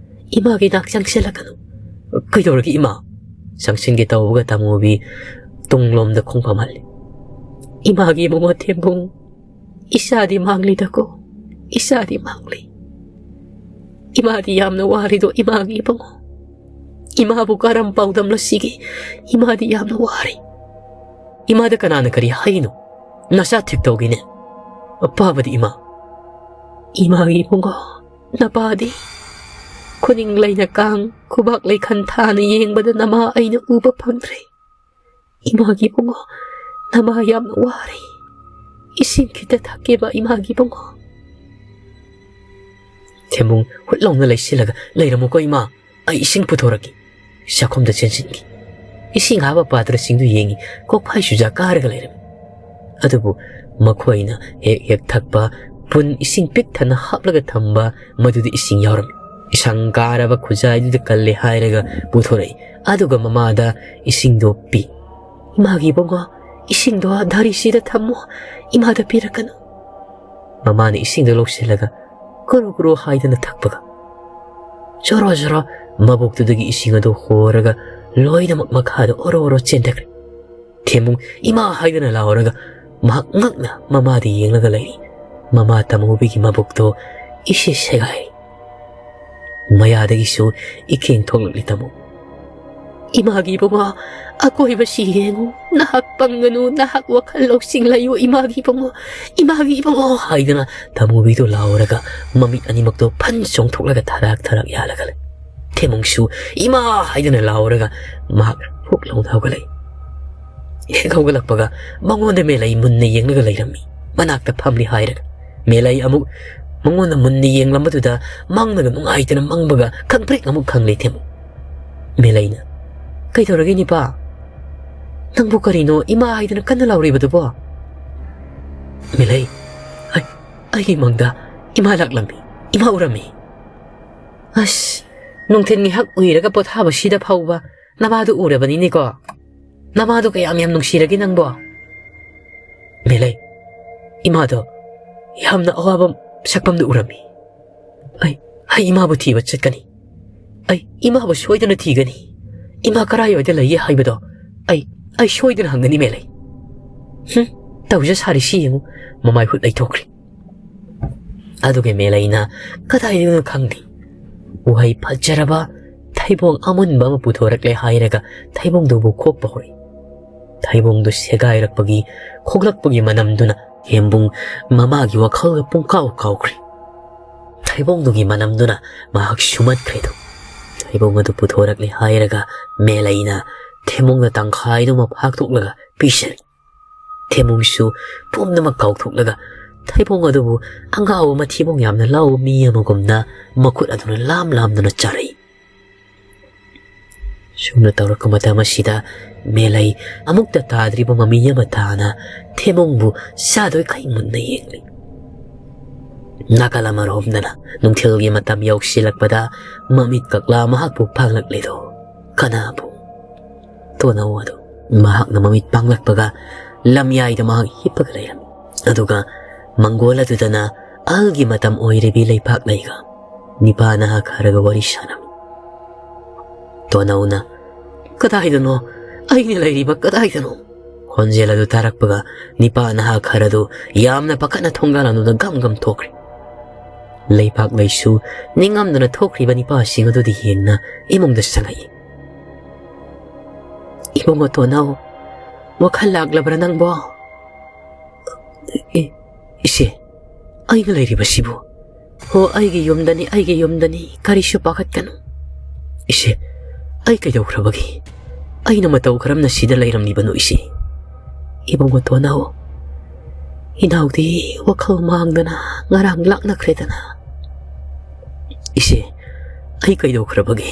ꯏꯃꯥꯒꯤ ꯅꯥꯛ ꯆꯪꯁꯤꯜꯂꯛꯀꯅꯨ!" "ꯀꯩꯗꯧꯔꯒꯦ ꯏꯃꯥ?" ꯆꯪꯁꯤꯟꯒꯦ ꯇꯧꯕꯒ ꯇꯥꯃꯨꯕꯤ ꯇꯨꯡꯂꯣꯝꯗ ꯈꯣꯡ ꯐꯝꯍꯜꯂꯤ꯫ "ꯏꯃꯥꯒꯤ ꯏꯕꯨꯡꯉꯣ ꯊꯦꯝꯕꯨꯡ, ꯏꯆꯥꯗꯤ ꯃꯥꯡꯂꯤꯗꯀꯣ, ꯏꯆꯥꯗꯤ ꯃꯥꯡꯂꯤ꯫ ꯏꯃꯥꯗꯤ ꯌꯥꯝꯅ ꯋꯥꯔꯤꯗꯣ ꯏꯃꯥꯒꯤ ꯏꯕꯨꯡꯉꯣ꯫ ꯏꯃꯥꯕꯨ ꯀꯔꯝ ꯄꯥꯎꯗꯝꯂꯁꯤꯒꯦ? ꯏꯃꯥꯗꯤ ꯌꯥꯝꯅ ꯋꯥꯔꯤ꯫ ꯏꯃꯥꯗ ꯀꯅꯥꯅ ꯀꯔꯤ ꯍꯥꯏꯅꯣ? ꯅꯆꯥ ꯊꯤꯛ ꯇꯧꯒꯦꯅꯦ꯫ ꯑꯄꯥꯕꯗꯤ ꯏꯃꯥ, ꯏꯃꯥꯒꯤ ꯏꯕꯨꯡꯉꯣ, ꯅꯄꯥꯗꯤ ꯈꯨꯅꯤꯡ ꯂꯩꯅ ꯀꯥꯡ, ꯈꯨꯕꯥꯛ ꯂꯩꯈꯟ ꯊꯥꯅ ꯌꯦꯡꯕꯗ ꯅꯃꯥ ꯑꯩꯅ ꯎꯕ ꯐꯪꯗ꯭ꯔꯦ꯫ ꯏꯃꯥꯒꯤ ꯏꯕꯨꯡꯉꯣ, ꯅꯃꯥ ꯌꯥꯝꯅ ꯋꯥꯔꯦ꯫ ꯏꯁꯤꯡ ꯈꯤꯇ ꯊꯛꯀꯦꯕ, ꯏꯃꯥꯒꯤ ꯏꯕꯨꯡꯉꯣ꯫" ꯊꯦꯝꯕꯨꯡ ꯍꯨꯠ ꯂꯥꯎꯅ ꯂꯩꯁꯤꯜꯂꯒ, "ꯂꯩꯔꯝꯃꯨꯀꯣ ꯏꯃꯥ, ꯑꯩ ꯏꯁꯤꯡ ꯄꯨꯊꯣꯔꯛꯀꯦ꯫" ꯆꯥꯛꯈꯨꯝꯗ ꯆꯦꯟꯁꯤꯟꯈꯤ꯫ ꯏꯁꯤꯡ ꯍꯥꯞꯄ ꯄꯥꯇ꯭ꯔꯁꯤꯡꯗꯨ ꯌꯦꯡꯉꯤ, ꯀꯣꯛꯐꯥꯏ ꯆꯨꯖꯥꯛ ꯀꯥꯔꯒ ꯂꯩꯔꯝꯃꯤ꯫ ꯑꯗꯨꯕꯨ ꯃꯈꯣꯏꯅ ꯍꯦꯛ ꯍꯦꯛ ꯊꯛꯄ ꯄꯨꯟ ꯏꯁꯤꯡ ꯄꯤꯛ ꯊꯟꯅ ꯍꯥꯞꯂꯒ ꯊꯝꯕ ꯃꯗꯨꯗ ꯏꯁꯤꯡ ꯌꯥꯎꯔꯝꯃꯤ꯫ ꯏꯁꯪ ꯀꯥꯔꯕ ꯈꯨꯖꯥꯏꯗꯨꯗ ꯀꯜꯂꯦ ꯍꯥꯏꯔꯒ ꯄꯨꯊꯣꯔꯛꯏ꯫ ꯑꯗꯨꯒ ꯃꯃꯥꯗ ꯏꯁꯤꯡꯗꯣ ꯄꯤ꯫ "ꯏꯃꯥꯒꯤ ꯏꯕꯨꯡꯉꯣ, ꯏꯁꯤꯡꯗꯣ ꯙꯥꯔꯤꯁꯤꯗ ꯊꯝꯃꯣ, ꯏꯃꯥꯗ ꯄꯤꯔꯛꯀꯅꯨ꯫" ꯃꯃꯥꯅ ꯏꯁꯤꯡꯗꯣ ꯂꯧꯁꯤꯜꯂꯒ ꯀꯨꯔꯨ ꯀꯨꯔꯨ ꯍꯥꯏꯗꯅ ꯊꯛꯄꯒ, ꯖꯣꯔꯣ ꯖꯣꯔꯣ ꯃꯕꯨꯛꯇꯨꯗꯒꯤ ꯏꯁꯤꯡ ꯑꯗꯨ ꯍꯣꯔꯒ ꯂꯣꯏꯅꯃꯛ ꯃꯈꯥꯗ ꯑꯣꯔꯣ ꯑꯣꯔꯣ ꯆꯦꯟꯊꯈ꯭ꯔꯦ꯫ ꯊꯦꯝꯕꯨꯡ "ꯏꯃꯥ" ꯍꯥꯏꯗꯅ ꯂꯥꯎꯔꯒ ꯃꯍꯥꯛ ꯉꯛꯅ ꯃꯃꯥꯗ ꯌꯦꯡꯂꯒ ꯂꯩꯔꯤ꯫ ꯃꯃꯥ ꯇꯥꯃꯨꯕꯤꯒꯤ ꯃꯕꯨꯛꯇꯣ ꯏꯁꯦ ꯁꯦꯒꯥꯏ꯫ ꯃꯌꯥꯗꯒꯤꯁꯨ ꯏꯀꯦꯡ ꯊꯣꯛꯂꯛꯂꯤ ꯇꯥꯃꯣ꯫ "ꯏꯃꯥꯒꯤ ꯏꯕꯨꯡꯉꯣ, ꯑꯀꯣꯏꯕꯁꯤ ꯌꯦꯡꯉꯨ, ꯅꯍꯥꯛ ꯄꯪꯒꯅꯨ, ꯅꯍꯥꯛ ꯋꯥꯈꯜ ꯂꯧꯁꯤꯡ ꯂꯩꯌꯨ, ꯏꯃꯥꯒꯤ ꯏꯕꯨꯡꯉꯣ, ꯏꯃꯥꯒꯤ ꯏꯕꯨꯡꯉꯣ" ꯍꯥꯏꯗꯨꯅ ꯊꯃꯨꯕꯤꯗꯨ ꯂꯥꯎꯔꯒ ꯃꯃꯤꯠ ꯑꯅꯤꯃꯛꯇꯣ ꯐꯟ ꯆꯣꯡꯊꯣꯛꯂꯒ ꯊꯔꯥꯛ ꯊꯔꯥꯛ ꯌꯥꯜꯂꯒ ꯂꯩ꯫ ꯊꯦꯃꯨꯡꯁꯨ "ꯏꯃꯥ" ꯍꯥꯏꯗꯨꯅ ꯂꯥꯎꯔꯒ ꯃꯍꯥꯛ ꯍꯨꯛ ꯂꯥꯎꯅ ꯍꯧꯒꯠꯂꯛꯏ꯫ ꯍꯦꯛ ꯍꯧꯒꯠꯂꯛꯄꯒ ꯃꯉꯣꯟꯗ ꯃꯦꯂꯩ ꯃꯨꯟꯅ ꯌꯦꯡꯂꯒ ꯂꯩꯔꯝꯃꯤ꯫ ꯃꯅꯥꯛꯇ ꯐꯝꯂꯤ ꯍꯥꯏꯔꯒ ꯃꯦꯂꯩ ꯑꯃꯨꯛ ꯃꯉꯣꯟꯗ ꯃꯨꯟꯅ ꯌꯦꯡꯂꯝꯕꯗꯨꯗ ꯃꯪꯅꯒ ꯅꯨꯡꯉꯥꯏꯇꯅ ꯃꯪꯕꯒ ꯈꯪꯄ꯭ꯔꯦꯛ ꯑꯃꯨꯛ ꯈꯪꯂꯦ ꯊꯦꯃꯨ꯫ ꯃꯦꯂꯩꯅ, "ꯀꯩꯗꯧꯔꯒꯦ ꯅꯤꯄꯥ? ꯅꯪꯕꯨ ꯀꯔꯤꯅꯣ ꯏꯃꯥ ꯍꯥꯏꯗꯅ ꯀꯟꯅ ꯂꯥꯎꯔꯤꯕꯗꯨꯕꯣ?" ꯃꯦꯂꯩ, "ꯑꯩ, ꯑꯩꯒꯤ ꯃꯪꯗ ꯏꯃꯥ ꯂꯥꯛꯂꯝꯃꯤ, ꯏꯃꯥ ꯎꯔꯝꯃꯤ꯫" "ꯑꯁ, ꯅꯨꯡꯊꯤꯜ ꯉꯥꯏꯍꯥꯛ ꯎꯏꯔꯒ ꯄꯣꯊꯥꯕꯁꯤꯗ ꯐꯥꯎꯕ ꯅꯃꯥꯗꯨ ꯎꯔꯕꯅꯤꯅꯦꯀꯣ꯫ ꯅꯃꯥꯗꯨ ꯀꯌꯥꯝ ꯌꯥꯝ ꯅꯨꯡꯁꯤꯔꯒꯦ ꯅꯪꯕꯣ?" ꯃꯦꯂꯩ, "ꯏꯃꯥꯗꯣ ꯌꯥꯝꯅ ꯑꯋꯥꯕ ꯁꯛꯐꯝꯗꯨ ꯎꯔꯝꯃꯤ꯫ ꯑꯩ, ꯑꯩ ꯏꯃꯥꯕꯨ ꯊꯤꯕ ꯆꯠꯀꯅꯤ꯫ ꯑꯩ ꯏꯃꯥꯕꯨ ꯁꯣꯏꯗꯅ ꯊꯤꯒꯅꯤ꯫ ꯏꯃꯥ ꯀꯔꯥꯏꯋꯥꯏꯗ ꯂꯩꯒꯦ ꯍꯥꯏꯕꯗꯣ ꯑꯩ, ꯑꯩ ꯁꯣꯏꯗꯅ ꯍꯪꯒꯅꯤ ꯃꯦꯂꯩ꯫" "ꯍꯨꯝ, ꯇꯧꯖ ꯁꯥꯔꯤꯁꯤ ꯌꯦꯡꯉꯨ", ꯃꯃꯥꯏ ꯍꯨꯠ ꯂꯩꯊꯣꯛꯈ꯭ꯔꯦ꯫ ꯑꯗꯨꯒ ꯃꯦꯂꯩꯅ ꯀꯗꯥꯏꯗꯒꯤꯅꯣ ꯈꯪꯗꯦ, ꯎꯍꯩ ꯐꯖꯔꯕ ꯊꯩꯕꯣꯡ ꯑꯃꯨꯟꯕ ꯑꯃ ꯄꯨꯊꯣꯔꯛꯂꯦ ꯍꯥꯏꯔꯒ ꯊꯩꯕꯣꯡꯗꯨꯕꯨ ꯈꯣꯛꯄ ꯍꯧꯔꯛꯏ꯫ ꯊꯩꯕꯣꯡꯗꯨ ꯁꯦꯒꯥꯏꯔꯛꯄꯒꯤ, ꯈꯣꯛꯂꯛꯄꯒꯤ ꯃꯅꯝꯗꯨꯅ ꯊꯦꯝꯕꯨꯡ ꯃꯃꯥꯒꯤ ꯋꯥꯈꯜꯒ ꯄꯨꯡꯀꯥꯎ ꯀꯥꯎꯈ꯭ꯔꯦ꯫ ꯊꯩꯕꯣꯡꯗꯨꯒꯤ ꯃꯅꯝꯗꯨꯅ ꯃꯍꯥꯛ ꯁꯨꯃꯠꯈ꯭ꯔꯦꯗꯣ꯫ ꯊꯩꯕꯣꯡ ꯑꯗꯨ ꯄꯨꯊꯣꯔꯛꯂꯦ ꯍꯥꯏꯔꯒ ꯃꯦꯂꯩꯅ ꯊꯦꯝꯕꯨꯡꯗ ꯇꯪꯈꯥꯏꯗꯨꯃ ꯐꯥꯛꯇꯣꯛꯂꯒ ꯄꯤꯁꯜꯂꯤ꯫ ꯊꯦꯝꯕꯨꯡꯁꯨ ꯄꯨꯝꯅꯃꯛ ꯀꯥꯎꯊꯣꯛꯂꯒ ꯊꯩꯕꯣꯡ ꯑꯗꯨꯕꯨ ꯑꯉꯥꯎꯕ ꯃꯊꯤꯕꯣꯡ ꯌꯥꯝꯅ ꯂꯥꯎꯕ ꯃꯤ ꯑꯃꯒꯨꯝꯅ ꯃꯈꯨꯠ ꯑꯗꯨꯅ ꯂꯥꯝ ꯂꯥꯝꯗꯨꯅ ꯆꯥꯔꯛꯏ꯫ ꯁꯨꯝꯅ ꯇꯧꯔꯛꯄ ꯃꯇꯝ ꯑꯁꯤꯗ ꯃꯦꯂꯩ ꯑꯃꯨꯛꯇ ꯇꯥꯗ꯭ꯔꯤꯕ ꯃꯃꯤ ꯑꯃ ꯇꯥꯅ ꯊꯦꯝꯕꯨꯡꯕꯨ ꯆꯥꯗꯣꯏꯈꯩ ꯃꯨꯟꯅ ꯌꯦꯡꯂꯤ꯫ ꯅꯥꯀꯜ ꯑꯃꯔꯣꯝꯗꯅ ꯅꯨꯡꯊꯤꯜꯒꯤ ꯃꯇꯝ ꯌꯧꯁꯤꯜꯂꯛꯄꯗ ꯃꯃꯤꯠ ꯀꯛꯂꯥ ꯃꯍꯥꯛꯄꯨ ꯐꯥꯡꯂꯛꯂꯤꯗꯣ ꯀꯅꯥꯕꯨ? ꯇꯣꯅꯧ ꯑꯗꯨ꯫ ꯃꯍꯥꯛꯅ ꯃꯃꯤꯠ ꯄꯥꯡꯂꯛꯄꯒ ꯂꯝꯌꯥꯏꯗ ꯃꯍꯥꯛ ꯍꯤꯞꯄꯒ ꯂꯩꯔꯝꯃꯤ꯫ ꯑꯗꯨꯒ ꯃꯪꯒꯣꯜ ꯑꯗꯨꯗꯅ ꯑꯍꯜꯒꯤ ꯃꯇꯝ ꯑꯣꯏꯔꯤꯕꯤ ꯂꯩꯄꯥꯛꯂꯩꯒ ꯅꯤꯄꯥ ꯅꯍꯥ ꯈꯔꯒ ꯋꯥꯔꯤ ꯁꯥꯔꯝꯃꯤ꯫ ꯇꯣꯅꯧꯅ, "ꯀꯗꯥꯏꯗꯅꯣ? ꯑꯩꯅ ꯂꯩꯔꯤꯕ ꯀꯗꯥꯏꯗꯅꯣ?" ꯈꯣꯟꯖꯦꯜ ꯑꯗꯨ ꯇꯥꯔꯛꯄꯒ ꯅꯤꯄꯥ ꯅꯍꯥ ꯈꯔꯗꯨ ꯌꯥꯝꯅ ꯄꯥꯈꯠꯅ ꯊꯣꯡꯒꯥꯜ ꯑꯗꯨꯗ ꯒꯝ ꯒꯝ ꯊꯣꯛꯈ꯭ꯔꯦ꯫ ꯂꯩꯄꯥꯛꯂꯩꯁꯨ ꯅꯤꯡꯉꯝꯗꯅ ꯊꯣꯛꯈ꯭ꯔꯤꯕ ꯅꯤꯄꯥꯁꯤꯡ ꯑꯗꯨꯗ ꯌꯦꯡꯅ ꯏꯃꯨꯡꯗ ꯆꯪꯉꯛꯏ꯫ "ꯏꯕꯨꯡꯉꯣ ꯇꯣꯅꯥꯎ, ꯋꯥꯈꯜ ꯂꯥꯛꯂꯕ꯭ꯔꯥ ꯅꯪꯕꯣ?" "ꯏ-, ꯏꯆꯦ, ꯑꯩꯅ ꯂꯩꯔꯤꯕꯁꯤꯕꯨ?" "ꯍꯣ, ꯑꯩꯒꯤ ꯌꯨꯝꯗꯅꯤ, ꯑꯩꯒꯤ ꯌꯨꯝꯗꯅꯤ, ꯀꯔꯤꯁꯨ ꯄꯥꯈꯠꯀꯅꯨ꯫" "ꯏꯆꯦ, ꯑꯩ ꯀꯩꯗꯧꯈ꯭ꯔꯕꯒꯦ? ꯑꯩꯅ ꯃꯇꯧ ꯀꯔꯝꯅ ꯁꯤꯗ ꯂꯩꯔꯝꯂꯤꯕꯅꯣ ꯏꯆꯦ?" "ꯏꯕꯨꯡꯉꯣ ꯇꯣꯅꯥꯎ, ꯏꯅꯥꯎꯗꯤ ꯋꯥꯈꯜ ꯃꯥꯡꯗꯅ ꯉꯔꯥꯡ ꯂꯥꯛꯅꯈ꯭ꯔꯦꯗꯅ꯫" "ꯏꯆꯦ, ꯑꯩ ꯀꯩꯗꯧꯈ꯭ꯔꯕꯒꯦ?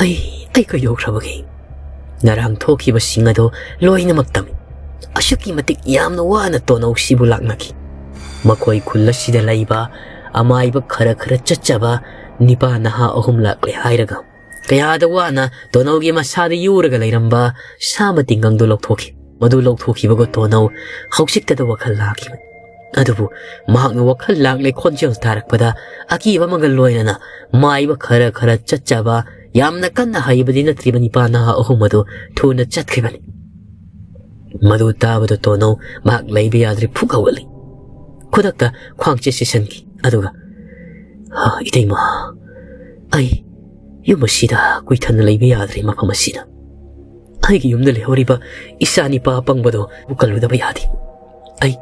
ꯑꯩ, ꯑꯩ ꯀꯩꯗꯧꯈ꯭ꯔꯕꯒꯦ?" ꯉꯔꯥꯡ ꯊꯣꯛꯈꯤꯕꯁꯤꯡ ꯑꯗꯣ ꯂꯣꯏꯅꯃꯛ ꯇꯝꯃꯤ꯫ ꯑꯁꯨꯛꯀꯤ ꯃꯇꯤꯛ ꯌꯥꯝꯅ ꯋꯥꯅ ꯇꯣꯅꯧꯁꯤꯕꯨ ꯂꯥꯛꯅꯈꯤ꯫ ꯃꯈꯣꯏ ꯈꯨꯜ ꯑꯁꯤꯗ ꯂꯩꯕ ꯑꯃꯥꯏꯕ ꯈꯔ ꯈꯔ ꯆꯠꯆꯕ ꯅꯤꯄꯥ ꯅꯍꯥ ꯑꯍꯨꯝ ꯂꯥꯛꯂꯦ ꯍꯥꯏꯔꯒ ꯀꯌꯥꯗ ꯋꯥꯅ ꯇꯣꯅꯧꯒꯤ ꯃꯁꯥꯗ ꯌꯨꯔꯒ ꯂꯩꯔꯝꯕ ꯁꯥ ꯃꯇꯤꯡꯒꯪꯗꯨ ꯂꯧꯊꯣꯛꯈꯤ꯫ ꯃꯗꯨ ꯂꯧꯊꯣꯛꯈꯤꯕꯒ ꯇꯣꯅꯧ ꯍꯧꯖꯤꯛꯇꯗ ꯋꯥꯈꯜ ꯂꯥꯛꯈꯤꯕꯅꯤ꯫ ꯑꯗꯨꯕꯨ ꯃꯍꯥꯛꯅ ꯋꯥꯈꯜ ꯂꯥꯛꯂꯦ ꯈꯣꯟꯖꯦꯜ ꯇꯥꯔꯛꯄꯗ ꯑꯀꯤꯕ ꯑꯃꯒ ꯂꯣꯏꯅꯅ ꯃꯥꯏꯕ ꯈꯔ ꯈꯔ ꯆꯠꯆꯕ, ꯌꯥꯝꯅ ꯀꯟꯅ ꯍꯩꯕꯗꯤ ꯅꯠꯇ꯭ꯔꯤꯕ ꯅꯤꯄꯥ ꯅꯍꯥ ꯑꯍꯨꯝ ꯑꯗꯨ ꯊꯨꯅ ꯆꯠꯈꯤꯕꯅꯤ꯫ ꯃꯗꯨ ꯇꯥꯕꯗ ꯇꯣꯅꯧ ꯃꯍꯥꯛ ꯂꯩꯕ ꯌꯥꯗ꯭ꯔꯦ, ꯐꯨꯛ ꯍꯧꯒꯠꯂꯤ꯫ ꯈꯨꯗꯛꯇ ꯈ꯭ꯋꯥꯡꯆꯦꯠ ꯆꯦꯠꯁꯤꯟꯈꯤ꯫ ꯑꯗꯨꯒ, "ꯍꯥ, ꯏꯇꯩꯃ, ꯑꯩ ꯌꯨꯝ ꯑꯁꯤꯗ ꯀꯨꯏꯊꯅ ꯂꯩꯕ ꯌꯥꯗ꯭ꯔꯦ꯫ ꯃꯐꯝ ꯑꯁꯤꯗ ꯑꯩꯒꯤ ꯌꯨꯝꯗ ꯂꯩꯍꯧꯔꯤꯕ ꯏꯆꯥ ꯅꯤꯄꯥ ꯑꯄꯪꯕꯗꯣ ꯄꯨꯀꯜꯂꯨꯗꯕ ꯌꯥꯗꯦ꯫ ꯑꯩ,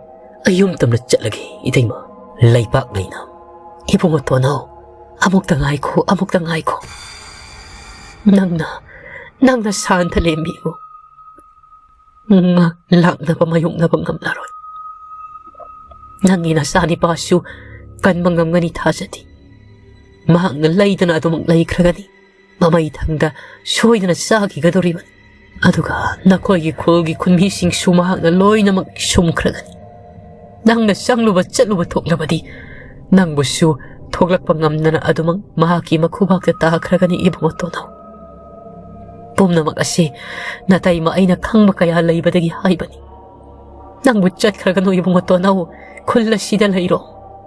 ꯑꯩ ꯌꯨꯝ ꯇꯝꯅ ꯆꯠꯂꯒꯦ ꯏꯇꯩꯃ, ꯂꯩꯄꯥꯛ ꯂꯩꯅ꯫" "ꯏꯕꯨꯡꯉꯣ ꯇꯣꯅꯧ, ꯑꯃꯨꯛꯇ ꯉꯥꯏꯈꯣ, ꯑꯃꯨꯛꯇ ꯉꯥꯏꯈꯣ꯫ ꯅꯪꯅ, ꯅꯪꯅ ꯁꯥꯟꯊ ꯂꯦꯝꯕꯤꯕꯨ ꯉ-, ꯂꯥꯛꯅꯕ ꯃꯥꯌꯣꯛꯅꯕ ꯉꯝꯂꯔꯣꯏ꯫ ꯅꯪꯒꯤ ꯅꯆꯥꯅꯤꯄꯥꯁꯨ ꯀꯟꯕ ꯉꯝꯒꯅꯤ ꯊꯥꯖꯗꯦ꯫ ꯃꯍꯥꯛꯅ ꯂꯩꯗꯅ ꯑꯗꯨꯃꯛ ꯂꯩꯈ꯭ꯔꯒꯅꯤ꯫ ꯃꯃꯩꯊꯪꯗ ꯁꯣꯏꯗꯅ ꯆꯥꯈꯤꯒꯗꯧꯔꯤꯕꯅꯤ꯫ ꯑꯗꯨꯒ ꯅꯈꯣꯏꯒꯤ ꯈꯨꯜꯒꯤ ꯈꯨꯟꯃꯤꯁꯤꯡꯁꯨ ꯃꯍꯥꯛꯅ ꯂꯣꯏꯅꯃꯛ ꯁꯨꯝꯈ꯭ꯔꯒꯅꯤ꯫ ꯅꯪꯅ ꯆꯪꯂꯨꯕ ꯆꯠꯂꯨꯕ ꯊꯣꯛꯂꯕꯗꯤ ꯅꯪꯕꯨꯁꯨ ꯊꯣꯛꯂꯛꯄ ꯉꯝꯗꯅ ꯑꯗꯨꯃꯛ ꯃꯍꯥꯛꯀꯤ ꯃꯈꯨꯕꯥꯛꯇ ꯇꯥꯈ꯭ꯔꯒꯅꯤ ꯏꯕꯨꯡꯉꯣ ꯇꯣꯅꯧ꯫ ꯄꯨꯝꯅꯃꯛ ꯑꯁꯤ ꯅꯇꯩꯃ ꯑꯩꯅ ꯈꯪꯕ ꯀꯌꯥ ꯂꯩꯕꯗꯒꯤ ꯍꯥꯏꯕꯅꯤ꯫ ꯅꯪꯕꯨ ꯆꯠꯈ꯭ꯔꯒꯅꯨ ꯏꯕꯨꯡꯉꯣ ꯇꯣꯅꯧ, ꯈꯨꯜ ꯑꯁꯤꯗ ꯂꯩꯔꯣ꯫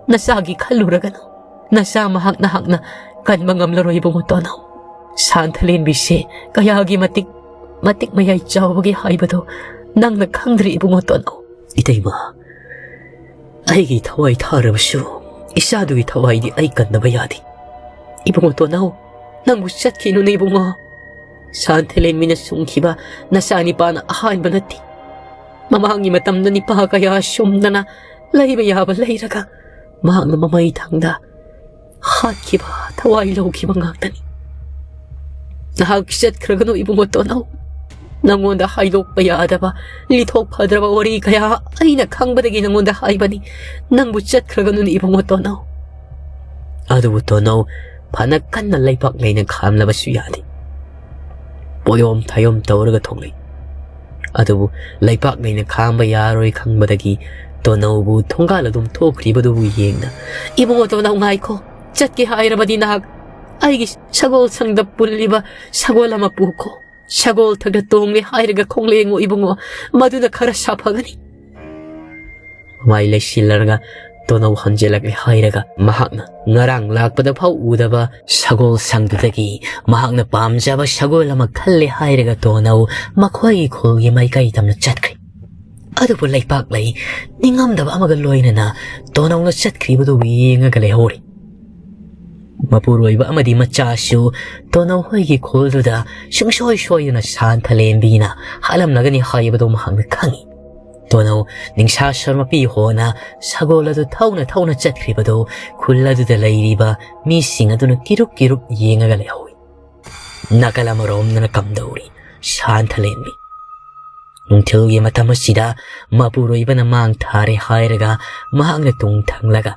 ꯅꯆꯥꯒꯤ ꯈꯜꯂꯨꯔꯒꯅꯨ꯫ ꯅꯆꯥ ꯃꯍꯥꯛ ꯅꯍꯥꯛꯅ ꯀꯟꯕ ꯉꯝꯂꯔꯣꯏ ꯏꯕꯨꯡꯉꯣ ꯇꯣꯅꯧ꯫ ꯁꯥꯟꯊꯂꯦꯟꯕꯤꯁꯦ ꯀꯌꯥꯒꯤ ꯃꯇꯤꯛ, ꯃꯇꯤꯛ ꯃꯌꯥꯏ ꯆꯥꯎꯕꯒꯦ ꯍꯥꯏꯕꯗꯣ ꯅꯪꯅ ꯈꯪꯗ꯭ꯔꯤ ꯏꯕꯨꯡꯉꯣ ꯇꯣꯅꯧ꯫ ꯏꯇꯩꯃ, ꯑꯩꯒꯤ ꯊꯋꯥꯏ ꯊꯥꯔꯕꯁꯨ ꯏꯆꯥꯗꯨꯒꯤ ꯊꯋꯥꯏꯗꯤ ꯑꯩ ꯀꯟꯗꯕ ꯌꯥꯗꯦ꯫ ꯏꯕꯨꯡꯉꯣ ꯇꯣꯅꯧ, ꯅꯪꯕꯨ ꯆꯠꯈꯤꯅꯨꯅꯦ ꯏꯕꯨꯡꯉꯣ꯫ ꯁꯥꯟꯊꯂꯦꯟꯕꯤꯅ ꯁꯨꯝꯈꯤꯕ ꯅꯆꯥ ꯅꯤꯄꯥꯅ ꯑꯍꯥꯟꯕ ꯅꯠꯇꯦ꯫ ꯃꯃꯥꯡꯒꯤ ꯃꯇꯝꯗ ꯅꯤꯄꯥ ꯀꯌꯥ ꯁꯨꯝꯗꯅ ꯂꯩꯕ ꯌꯥꯕ ꯂꯩꯔꯒ ꯃꯍꯥꯛꯅ ꯃꯃꯩ ꯊꯥꯡꯗ ꯍꯥꯠꯈꯤꯕ, ꯊꯋꯥꯏ ꯂꯧꯈꯤꯕ ꯉꯥꯛꯇꯅꯤ꯫ ꯅꯍꯥꯛ ꯆꯠꯈ꯭ꯔꯒꯅꯨ ꯏꯕꯨꯡꯉꯣ ꯇꯣꯅꯧ꯫ ꯅꯪꯉꯣꯟꯗ ꯍꯥꯏꯗꯣꯛꯄ ꯌꯥꯗꯕ, ꯂꯤꯊꯣꯛ ꯐꯗ꯭ꯔꯕ ꯋꯥꯔꯤ ꯀꯌꯥ ꯑꯩꯅ ꯈꯪꯕꯗꯒꯤ ꯅꯪꯉꯣꯟꯗ ꯍꯥꯏꯕꯅꯤ꯫ ꯅꯪꯕꯨ ꯆꯠꯈ꯭ꯔꯒꯅꯨꯅꯦ ꯏꯕꯨꯡꯉꯣ ꯇꯣꯅꯧ꯫ ꯑꯗꯨꯕꯨ ꯇꯣꯅꯧ ꯐꯅ ꯀꯟꯅ ꯂꯩꯄꯥꯛ ꯂꯩꯅ ꯈꯥꯝꯂꯕꯁꯨ ꯌꯥꯗꯦ꯫ ꯄꯣꯌꯣꯝ ꯊꯥꯌꯣꯝ ꯇꯧꯔꯒ ꯊꯣꯛꯂꯛꯏ꯫ ꯑꯗꯨꯕꯨ ꯂꯩꯄꯥꯛ ꯂꯩꯅ ꯈꯥꯝꯕ ꯌꯥꯔꯣꯏ ꯈꯪꯕꯗꯒꯤ ꯇꯣꯅꯧꯕꯨ ꯊꯣꯡꯒꯥꯜ ꯑꯗꯨꯝ ꯊꯣꯛꯈ꯭ꯔꯤꯕꯗꯨꯕꯨ ꯌꯦꯡꯅ, "ꯏꯕꯨꯡꯉꯣ ꯇꯣꯅꯧ, ꯉꯥꯏꯈꯣ, ꯆꯠꯀꯦ ꯍꯥꯏꯔꯕꯗꯤ ꯅꯍꯥꯛ ꯑꯩꯒꯤ ꯁꯒꯣꯜ ꯁꯪꯗ ꯄꯨꯜꯂꯤꯕ ꯁꯒꯣꯜ ꯑꯃ ꯄꯨꯈꯣ꯫ ꯁꯒꯣꯜ ꯊꯛꯇ ꯇꯣꯡꯂꯦ ꯍꯥꯏꯔꯒ ꯈꯣꯡꯂꯦꯡꯉꯨ ꯏꯕꯨꯡꯉꯣ, ꯃꯗꯨꯅ ꯈꯔ ꯁꯥꯐꯒꯅꯤ"꯫ ꯃꯃꯥꯏ ꯂꯩꯁꯤꯜꯂꯔꯒ ꯇꯣꯅꯧ ꯍꯟꯖꯤꯜꯂꯛꯂꯦ ꯍꯥꯏꯔꯒ ꯃꯍꯥꯛꯅ ꯉꯔꯥꯡ ꯂꯥꯛꯄꯗ ꯐꯥꯎ ꯎꯗꯕ ꯁꯒꯣꯜ ꯁꯪꯗꯨꯗꯒꯤ ꯃꯍꯥꯛꯅ ꯄꯥꯝꯖꯕ ꯁꯒꯣꯜ ꯑꯃ ꯈꯜꯂꯦ ꯍꯥꯏꯔꯒ ꯇꯣꯅꯧ ꯃꯈꯣꯏꯒꯤ ꯈꯨꯜꯒꯤ ꯃꯥꯏꯀꯩ ꯇꯝꯅ ꯆꯠꯈ꯭ꯔꯦ꯫ ꯑꯗꯨꯕꯨ ꯂꯩꯄꯥꯛꯂꯩ ꯅꯤꯡꯉꯝꯗꯕ ꯑꯃꯒ ꯂꯣꯏꯅꯅ ꯇꯣꯅꯧꯅ ꯆꯠꯈ꯭ꯔꯤꯕꯗꯨꯕꯨ ꯌꯦꯡꯉꯒ ꯂꯩꯍꯧꯔꯦ꯫ ꯃꯄꯨꯔꯣꯏꯕ ꯑꯃꯗꯤ ꯃꯆꯥꯁꯨ ꯇꯣꯅꯧ ꯍꯣꯏꯒꯤ ꯈꯨꯜꯗꯨꯗ ꯁꯨꯡꯁꯣꯏ ꯁꯣꯏꯗꯅ ꯁꯥꯟꯊꯂꯦꯝꯕꯤꯅ ꯍꯥꯠꯂꯝꯂꯒꯅꯤ ꯍꯥꯏꯕꯗꯨ ꯃꯍꯥꯛꯅ ꯈꯪꯏ꯫ ꯇꯣꯅꯧ ꯅꯤꯡꯁꯥ ꯁꯔꯃꯄꯤ ꯍꯣꯅ ꯁꯒꯣꯜ ꯑꯗꯨ ꯊꯧꯅ ꯊꯧꯅ ꯆꯠꯈ꯭ꯔꯤꯕꯗꯨ ꯈꯨꯜ ꯑꯗꯨꯗ ꯂꯩꯔꯤꯕ ꯃꯤꯁꯤꯡ ꯑꯗꯨꯅ ꯀꯤꯔꯨꯛ ꯀꯤꯔꯨꯛ ꯌꯦꯡꯉꯒ ꯂꯩꯍꯧꯏ꯫ ꯅꯥꯀꯜ ꯑꯃꯔꯣꯝꯗꯅ ꯀꯝꯗꯧꯔꯤ ꯁꯥꯟꯊꯂꯦꯝꯕꯤ꯫ ꯅꯨꯡꯊꯤꯜꯒꯤ ꯃꯇꯝ ꯑꯁꯤꯗ ꯃꯄꯨꯔꯣꯏꯕꯅ ꯃꯥꯡ ꯊꯥꯔꯦ ꯍꯥꯏꯔꯒ ꯃꯍꯥꯛꯅ ꯇꯨꯡ ꯊꯪꯂꯒ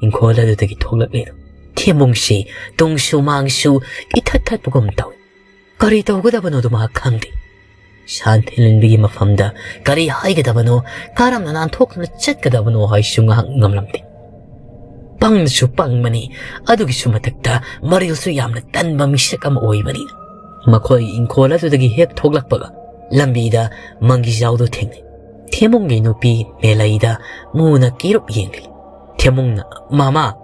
ꯏꯪꯈꯣꯜ ꯑꯗꯨꯗꯒꯤ ꯊꯣꯛꯂꯛꯂꯦ꯫ ꯊꯦꯝꯕꯨꯡꯁꯤ ꯇꯨꯡꯁꯨ ꯃꯥꯡꯁꯨ ꯏꯊꯠ ꯊꯠꯄꯒꯨꯝ ꯇꯧꯏ꯫ ꯀꯔꯤ ꯇꯧꯒꯗꯕꯅꯣꯗꯨ ꯃꯍꯥꯛ ꯈꯪꯗꯦ꯫ ꯁꯥꯟꯊꯂꯦꯝꯕꯤꯒꯤ ꯃꯐꯝꯗ ꯀꯔꯤ ꯍꯥꯏꯒꯗꯕꯅꯣ, ꯀꯔꯝꯅ ꯅꯥꯟꯊꯣꯛꯇꯨꯅ ꯆꯠꯀꯗꯕꯅꯣ ꯍꯥꯏꯁꯨ ꯉꯥꯏꯍꯥꯛ ꯉꯝꯂꯝꯗꯦ꯫ ꯄꯪꯁꯨ ꯄꯪꯕꯅꯤ, ꯑꯗꯨꯒꯤꯁꯨ ꯃꯊꯛꯇ ꯃꯔꯤꯜꯁꯨ ꯌꯥꯝꯅ ꯇꯟꯕ ꯃꯤꯁꯛ ꯑꯃ ꯑꯣꯏꯕꯅꯤ꯫ ꯃꯈꯣꯏ ꯏꯪꯈꯣꯜ ꯑꯗꯨꯗꯒꯤ ꯍꯦꯛ ꯊꯣꯛꯂꯛꯄꯒ ꯂꯝꯕꯤꯗ ꯃꯪꯒꯤꯖꯥꯎꯗꯨ ꯊꯦꯡꯅꯩ꯫ ꯊꯦꯝꯕꯨꯡꯒꯤ ꯅꯨꯄꯤ ꯃꯦꯂꯩꯗ ꯃꯨꯅ ꯀꯤꯔꯨꯞ ꯌꯦꯡꯂꯤ꯫ ꯊꯦꯝꯕꯨꯡꯅ, "ꯃꯃꯥ,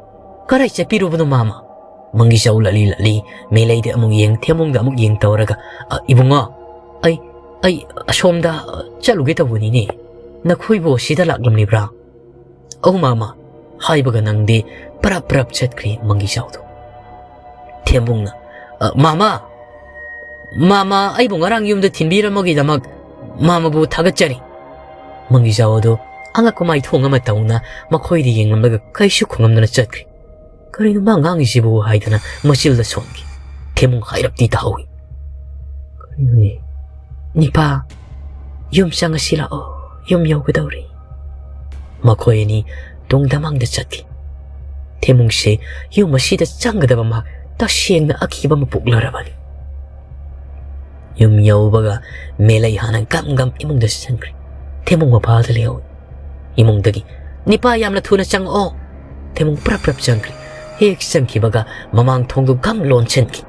ꯀꯔꯥꯏ ꯆꯠꯄꯤꯔꯨꯕꯅꯣ ꯃꯃꯥ?" ꯃꯪꯒꯤꯖꯥꯎ ꯂꯠꯂꯤ ꯂꯠꯂꯤ ꯃꯦꯂꯩꯗ ꯑꯃꯨꯛ ꯌꯦꯡ, ꯊꯦꯝꯕꯨꯡꯗ ꯑꯃꯨꯛ ꯌꯦꯡ ꯇꯧꯔꯒ, "ꯑ, ꯏꯕꯨꯡꯉꯣ, ꯑꯩ, ꯑꯩ ꯑꯁꯣꯝꯗ ꯆꯠꯂꯨꯒꯦ ꯇꯧꯕꯅꯤꯅꯦ꯫ ꯅꯈꯣꯏꯕꯨ ꯑꯁꯤꯗ ꯂꯥꯛꯂꯝꯂꯤꯕ꯭ꯔꯥ?" "ꯑꯧ ꯃꯃꯥ," ꯍꯥꯏꯕꯒ ꯅꯪꯗꯤ ꯄꯔꯞ ꯄꯔꯞ ꯆꯠꯈ꯭ꯔꯦ ꯃꯪꯒꯤꯖꯥꯎꯗꯣ꯫ ꯊꯦꯝꯕꯨꯡꯅ, "ꯑ, ꯃꯃꯥ!" "ꯃꯥꯃ, ꯑꯩꯕꯨ ꯉꯔꯥꯡ ꯌꯨꯝꯗ ꯊꯤꯟꯕꯤꯔꯝꯕꯒꯤꯗꯃꯛ ꯃꯥꯃꯕꯨ ꯊꯥꯒꯠꯆꯔꯤ"꯫ ꯃꯪꯒꯤꯖꯥꯎ ꯑꯗꯨ ꯑꯉꯛꯄ ꯃꯥꯏꯊꯣꯡ ꯑꯃ ꯇꯧꯅ ꯃꯈꯣꯏꯗ ꯌꯦꯡꯂꯝꯂꯒ ꯀꯩꯁꯨ ꯈꯨꯝꯂꯝꯗꯅ ꯆꯠꯈ꯭ꯔꯦ꯫ "ꯀꯔꯤꯅꯣ ꯃꯥ ꯉꯥꯡꯉꯤꯁꯤꯕꯨ?" ꯍꯥꯏꯗꯅ ꯃꯆꯤꯜꯗ ꯁꯣꯟꯈꯤ꯫ ꯊꯦꯃꯨꯡ ꯍꯥꯏꯔꯞꯇꯤ ꯇꯥꯍꯧꯏ꯫ "ꯀꯔꯤꯅꯣꯅꯦ?" "ꯅꯤꯄꯥ, ꯌꯨꯝ ꯆꯪꯉꯁꯤ ꯂꯥꯛꯑꯣ, ꯌꯨꯝ ꯌꯧꯒꯗꯧꯔꯦ"꯫ ꯃꯈꯣꯏ ꯑꯅꯤ ꯇꯨꯡꯗ ꯃꯥꯡꯗ ꯆꯠꯈꯤ꯫ ꯊꯦꯃꯨꯡꯁꯦ ꯌꯨꯝ ꯑꯁꯤꯗ ꯆꯪꯒꯗꯕ ꯃꯍꯥꯛ ꯇꯁꯦꯡꯅ ꯑꯀꯤꯕ ꯑꯃ ꯄꯣꯛꯂꯔꯕꯅꯤ꯫ ꯌꯨꯝ ꯌꯧꯕꯒ ꯃꯦꯂꯩ ꯍꯥꯟꯅ ꯒꯝ ꯒꯝ ꯏꯃꯨꯡꯗ ꯆꯪꯈ꯭ꯔꯦ꯫ ꯊꯦꯃꯨꯡ ꯃꯄꯥꯜꯗ ꯂꯩꯍꯧꯏ꯫ ꯏꯃꯨꯡꯗꯒꯤ, "ꯅꯤꯄꯥ, ꯌꯥꯝꯅ ꯊꯨꯅ ꯆꯪꯉꯛꯑꯣ"꯫ ꯊꯦꯃꯨꯡ ꯄ꯭ꯔꯞ ꯄ꯭ꯔꯞ ꯆꯪꯈ꯭ꯔꯦ꯫ ꯍꯦꯛ ꯆꯪꯈꯤꯕꯒ ꯃꯃꯥꯡ ꯊꯣꯡꯗꯨ ꯒꯝ ꯂꯣꯟꯁꯤꯟꯈꯤ꯫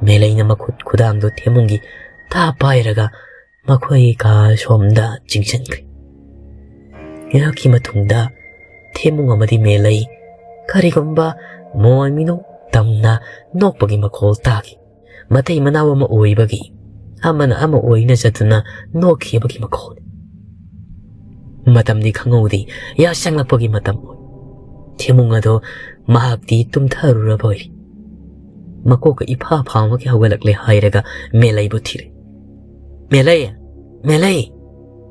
ꯃꯦꯂꯩꯅ ꯃꯈꯨꯠ ꯈꯨꯗꯥꯡꯗꯨ ꯊꯦꯃꯨꯡꯒꯤ ꯊꯥ ꯄꯥꯏꯔꯒ ꯃꯈꯣꯏ ꯀꯥ ꯁꯣꯝꯗ ꯆꯤꯡꯁꯤꯟꯈ꯭ꯔꯦ꯫ ꯉꯥꯏꯍꯥꯛꯀꯤ ꯃꯇꯨꯡꯗ ꯊꯦꯃꯨꯡ ꯑꯃꯗꯤ ꯃꯦꯂꯩ ꯀꯔꯤꯒꯨꯝꯕ ꯃꯣꯏ ꯃꯤꯅꯣꯛ ꯇꯝꯅ ꯅꯣꯛꯄꯒꯤ ꯃꯈꯣꯜ ꯇꯥꯈꯤ꯫ ꯃꯇꯩ ꯃꯅꯥꯎ ꯑꯃ ꯑꯣꯏꯕꯒꯤ ꯑꯃꯅ ꯑꯃ ꯑꯣꯏꯅ ꯆꯠꯇꯨꯅ ꯅꯣꯛꯈꯤꯕꯒꯤ ꯃꯈꯣꯜ꯫ ꯃꯇꯝꯗꯤ ꯈꯪꯍꯧꯗꯦ, ꯌꯥꯆꯪꯂꯛꯄꯒꯤ ꯃꯇꯝ ꯑꯣꯏ꯫ ꯊꯦꯃꯨꯡ ꯑꯗꯣ ꯃꯍꯥꯛꯇꯤ ꯇꯨꯝꯊꯔꯨꯔꯕ ꯑꯣꯏꯔꯤ꯫ ꯃꯀꯣꯛꯀ ꯏꯐꯥ ꯐꯥꯕꯒꯤ ꯍꯧꯒꯠꯂꯛꯂꯦ ꯍꯥꯏꯔꯒ ꯃꯦꯂꯩꯕꯨ ꯊꯤꯔꯦ꯫ "ꯃꯦꯂꯩ! ꯃꯦꯂꯩ!"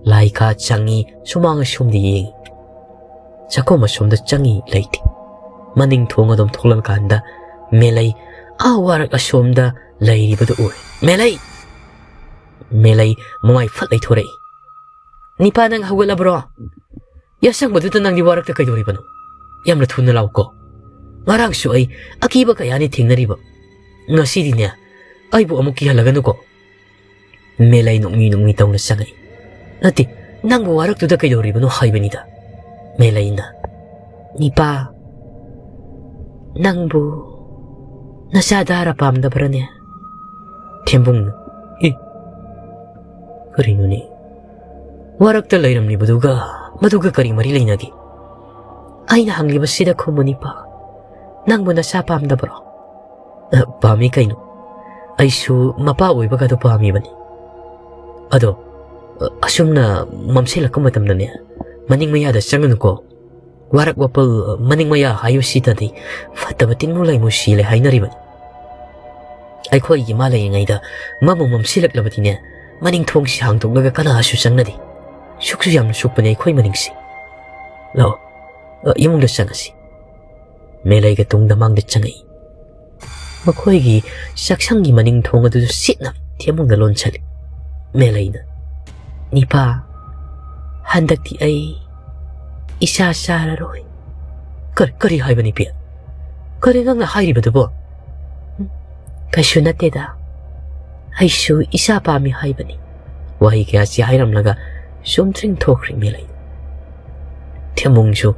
ꯂꯥꯏꯀꯥ ꯆꯪꯉꯤ, ꯁꯨꯃꯥꯡ ꯑꯁꯣꯝꯗ ꯌꯦꯡꯉꯤ꯫ ꯆꯥꯛꯈꯨꯝ ꯑꯁꯣꯝꯗ ꯆꯪꯉꯤ, ꯂꯩꯇꯦ꯫ ꯃꯅꯤꯡ ꯊꯣꯡ ꯑꯗꯨꯝ ꯊꯣꯛꯂꯛꯀꯥꯟꯗ ꯃꯦꯂꯩ ꯑꯥ ꯋꯥꯔꯛ ꯑꯁꯣꯝꯗ ꯂꯩꯔꯤꯕꯗꯨ ꯎꯔꯦ꯫ "ꯃꯦꯂꯩ!" ꯃꯦꯂꯩ ꯃꯃꯥꯏ ꯐꯠ ꯂꯩꯊꯣꯔꯛꯏ꯫ "ꯅꯤꯄꯥ, ꯅꯪ ꯍꯧꯒꯠꯂꯕ꯭ꯔꯣ? ꯌꯥꯆꯪꯕꯗꯨꯗ ꯅꯪꯗꯤ ꯋꯥꯔꯛꯇ ꯀꯩꯗꯧꯔꯤꯕꯅꯣ? ꯌꯥꯝꯅ ꯊꯨꯅ ꯂꯥꯛꯎꯀꯣ꯫ ꯉꯔꯥꯡꯁꯨ ꯑꯩ ꯑꯀꯤꯕ ꯀꯌꯥꯅꯤ ꯊꯦꯡꯅꯔꯤꯕ꯫ ꯉꯁꯤꯗꯤꯅꯦ, ꯑꯩꯕꯨ ꯑꯃꯨꯛ ꯀꯤꯍꯜꯂꯒꯅꯨꯀꯣ"꯫ ꯃꯦꯂꯩ ꯅꯣꯛꯃꯤ ꯅꯣꯛꯃꯤ ꯇꯧꯅ ꯆꯪꯉꯛꯏ꯫ "ꯅꯠꯇꯦ, ꯅꯪꯕꯨ ꯋꯥꯔꯛꯇꯨꯗ ꯀꯩꯗꯧꯔꯤꯕꯅꯣ ꯍꯥꯏꯕꯅꯤꯗ"꯫ ꯃꯦꯂꯩꯅ, "ꯅꯤꯄꯥ, ꯅꯪꯕꯨ ꯅꯆꯥ ꯗꯥꯔ ꯄꯥꯝꯗꯕ꯭ꯔꯅꯦ?" ꯊꯦꯝꯕꯨꯡꯅ, "ꯑꯦ, ꯀꯔꯤꯅꯣꯅꯦ? ꯋꯥꯔꯛꯇ ꯂꯩꯔꯝꯂꯤꯕꯗꯨꯒ ꯃꯗꯨꯒ ꯀꯔꯤ ꯃꯔꯤ ꯂꯩꯅꯒꯦ?" "ꯑꯩꯅ ꯍꯪꯂꯤꯕꯁꯤꯗ ꯈꯨꯝꯃꯨ ꯅꯤꯄꯥ, ꯅꯪꯕꯨ ꯅꯆꯥ ꯄꯥꯝꯗꯕ꯭ꯔꯣ?" "ꯑ, ꯄꯥꯝꯃꯤ ꯀꯩꯅꯣ꯫ ꯑꯩꯁꯨ ꯃꯄꯥ ꯑꯣꯏꯕꯒꯗꯣ ꯄꯥꯝꯃꯤꯕꯅꯤ꯫ ꯑꯗꯣ, ꯑ, ꯑꯁꯨꯝꯅ ꯃꯝꯁꯤꯜꯂꯛꯄ ꯃꯇꯝꯗꯅꯦ, ꯃꯅꯤꯡ ꯃꯌꯥꯗ ꯆꯪꯒꯅꯨꯀꯣ꯫ ꯋꯥꯔꯛ ꯋꯥꯄꯜ, ꯑ, ꯃꯅꯤꯡ ꯃꯌꯥ ꯍꯥꯏꯕꯁꯤꯗꯗꯤ ꯐꯠꯇꯕ ꯇꯤꯟꯃꯨ ꯂꯩꯃꯨ ꯁꯤꯂꯦ ꯍꯥꯏꯅꯔꯤꯕꯅꯤ"꯫ ꯑꯩꯈꯣꯏꯒꯤ ꯃꯥ ꯂꯩꯔꯤꯉꯩꯗ ꯃꯝꯕꯨ ꯃꯝꯁꯤꯜꯂꯛꯂꯕꯗꯤꯅꯦ, ꯃꯅꯤꯡ ꯊꯣꯡꯁꯤ ꯍꯥꯡꯗꯣꯛꯂꯒ ꯀꯅꯥꯁꯨ ꯆꯪꯅꯗꯦ꯫ ꯁꯨꯛꯁꯨ ꯌꯥꯝꯅ ꯁꯨꯛꯄꯅꯦ ꯑꯩꯈꯣꯏ ꯃꯅꯤꯡꯁꯤ꯫ ꯂꯥꯛꯑꯣ, ꯑ, ꯏꯃꯨꯡꯗ ꯆꯪꯉꯁꯤ꯫ ꯃꯦꯂꯩꯒ ꯇꯨꯡꯗ ꯃꯥꯡꯗ ꯆꯪꯉꯛꯏ꯫ ꯃꯈꯣꯏꯒꯤ ꯆꯥꯛꯁꯪꯒꯤ ꯃꯅꯤꯡ ꯊꯣꯡ ꯑꯗꯨꯁꯨ ꯁꯤꯠꯅ ꯊꯦꯝꯃꯨꯡꯅ ꯂꯣꯟꯁꯜꯂꯤ꯫ ꯃꯦꯂꯩꯅ, "ꯅꯤꯄꯥ, ꯍꯟꯗꯛꯇꯤ ꯑꯩ ꯏꯆꯥ ꯆꯥꯔꯔꯣꯏ꯫" "ꯀꯔꯤ, ꯀꯔꯤ ꯍꯥꯏꯕ, ꯅꯤꯄꯤ? ꯀꯔꯤ ꯅꯪꯅ ꯍꯥꯏꯔꯤꯕꯗꯨꯕꯣ?" "ꯎꯝ, ꯀꯩꯁꯨ ꯅꯠꯇꯦꯗ꯫ ꯑꯩꯁꯨ ꯏꯆꯥ ꯄꯥꯝꯃꯤ ꯍꯥꯏꯕꯅꯤ꯫" ꯋꯥꯍꯩ ꯀꯌꯥꯁꯤ ꯍꯥꯏꯔꯝꯂꯒ ꯁꯨꯝ ꯇ꯭ꯔꯤꯡ ꯊꯣꯛꯈ꯭ꯔꯦ ꯃꯦꯂꯩ꯫ ꯊꯦꯝꯃꯨꯡꯁꯨ,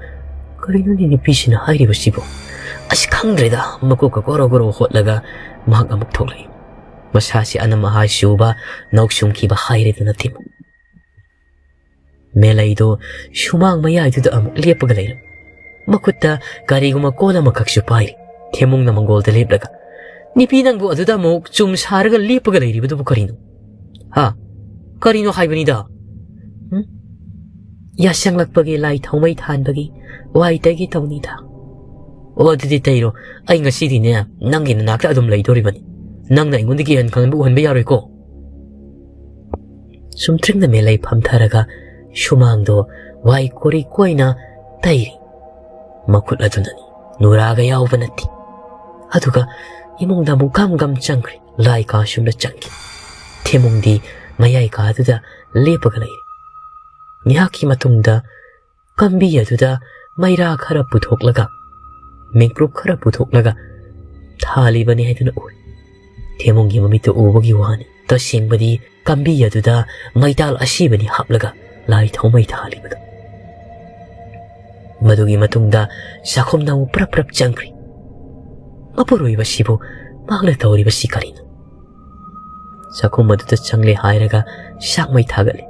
"ꯀꯔꯤꯅꯣꯅꯦ ꯅꯨꯄꯤꯁꯤꯅ ꯍꯥꯏꯔꯤꯕꯁꯤꯕꯣ? ꯑꯁ, ꯈꯪꯗ꯭ꯔꯦꯗ꯫" ꯃꯀꯣꯛꯀ ꯒꯣꯔꯣ ꯒꯣꯔꯣ ꯍꯣꯠꯂꯒ ꯃꯍꯥꯛ ꯑꯃꯨꯛ ꯊꯣꯛꯂꯛꯏ꯫ ꯃꯁꯥꯁꯤ ꯑꯅꯝ ꯑꯍꯥꯏ ꯆꯨꯕ, ꯅꯥꯎꯁꯨꯝꯈꯤꯕ ꯍꯥꯏꯔꯦꯗꯅ ꯊꯦꯝꯃꯨꯡ꯫ ꯃꯦꯂꯩꯗꯣ ꯁꯨꯃꯥꯡ ꯃꯌꯥꯏꯗꯨꯗ ꯑꯃꯨꯛ ꯂꯦꯞꯄꯒ ꯂꯩꯔꯝꯃꯤ꯫ ꯃꯈꯨꯠꯇ ꯀꯔꯤꯒꯨꯝꯕ ꯀꯣꯜ ꯑꯃꯈꯛꯁꯨ ꯄꯥꯏꯔꯤ꯫ ꯊꯦꯝꯃꯨꯡꯅ ꯃꯪꯒꯣꯜꯗ ꯂꯦꯞꯂꯒ, "ꯅꯨꯄꯤ ꯅꯪꯕꯨ ꯑꯗꯨꯗ ꯑꯃꯨꯛ ꯆꯨꯝ ꯁꯥꯔꯒ ꯂꯦꯞꯄꯒ ꯂꯩꯔꯤꯕꯗꯨꯕꯨ ꯀꯔꯤꯅꯣ? ꯍꯥ? ꯀꯔꯤꯅꯣ ꯍꯥꯏꯕꯅꯤꯗ?" "ꯎꯝ? ꯌꯥꯁꯪꯂꯛꯄꯒꯤ ꯂꯥꯏ ꯊꯥꯎꯃꯩ ꯊꯥꯟꯕꯒꯤ ꯋꯥꯏ ꯇꯩꯒꯦ ꯇꯧꯅꯤꯗ꯫" "ꯑꯣ, ꯑꯗꯨꯗꯤ ꯇꯩꯔꯣ꯫ ꯑꯩ ꯉꯁꯤꯗꯤꯅꯦ, ꯅꯪꯒꯤ ꯅꯅꯥꯛꯇ ꯑꯗꯨꯝ ꯂꯩꯗꯣꯔꯤꯕꯅꯤ꯫ ꯅꯪꯅ ꯑꯩꯉꯣꯟꯗꯒꯤ ꯍꯦꯟ ꯈꯪꯕ ꯎꯍꯟꯕ ꯌꯥꯔꯣꯏꯀꯣ?" ꯁꯨꯝꯇ꯭ꯔꯤꯡꯅ ꯃꯦꯂꯩ ꯐꯝꯊꯔꯒ ꯁꯨꯃꯥꯡꯗꯣ ꯋꯥꯏ ꯀꯣꯔꯤ ꯀꯣꯏꯅ ꯇꯩꯔꯤ꯫ ꯃꯈꯨꯠ ꯑꯗꯨꯅꯅꯤ, ꯅꯨꯔꯥꯒ ꯌꯥꯎꯕ ꯅꯠꯇꯦ꯫ ꯑꯗꯨꯒ ꯏꯃꯨꯡꯗ ꯑꯃꯨꯛ ꯒꯝ ꯒꯝ ꯆꯪꯈ꯭ꯔꯦ꯫ ꯂꯥꯏ ꯀꯥ ꯁꯨꯝꯅ ꯆꯪꯈꯤ꯫ ꯊꯦꯝꯃꯨꯡꯗꯤ ꯃꯌꯥꯏ ꯀꯥꯗꯨꯗ ꯂꯦꯞꯄꯒ ꯂꯩꯔꯦ꯫ ꯉꯥꯏꯍꯥꯛꯀꯤ ꯃꯇꯨꯡꯗ ꯀꯝꯕꯤ ꯑꯗꯨꯗ ꯃꯩꯔꯥ ꯈꯔ ꯄꯨꯊꯣꯛꯂꯒ, ꯃꯤꯡꯄ꯭ꯔꯨꯞ ꯈꯔ ꯄꯨꯊꯣꯛꯂꯒ ꯊꯥꯜꯂꯤꯕꯅꯤ ꯍꯥꯏꯗꯨꯅ ꯎꯔꯦ꯫ ꯊꯦꯝꯃꯨꯡꯒꯤ ꯃꯃꯤꯠꯇ ꯎꯕꯒꯤ ꯋꯥꯅꯤ꯫ ꯇꯁꯦꯡꯕꯗꯤ ꯀꯝꯕꯤ ꯑꯗꯨꯗ ꯃꯩꯇꯥꯜ ꯑꯁꯤꯕꯅꯤ ꯍꯥꯞꯂꯒ ꯂꯥꯏ ꯊꯥꯎꯃꯩ ꯊꯥꯜꯂꯤꯕꯗꯨ꯫ ꯃꯗꯨꯒꯤ ꯃꯇꯨꯡꯗ ꯆꯥꯛꯈꯨꯝꯗ ꯑꯃꯨꯛ ꯄ꯭ꯔꯞ ꯄ꯭ꯔꯞ ꯆꯪꯈ꯭ꯔꯤ꯫ ꯃꯄꯨꯔꯣꯏꯕꯁꯤꯕꯨ ꯃꯍꯥꯛꯅ ꯇꯧꯔꯤꯕꯁꯤ ꯀꯔꯤꯅꯣ? ꯆꯥꯛꯈꯨꯝ ꯑꯗꯨꯗ ꯆꯪꯂꯦ ꯍꯥꯏꯔꯒ ꯆꯥꯛ ꯃꯩ ꯊꯥꯒꯠꯂꯤ꯫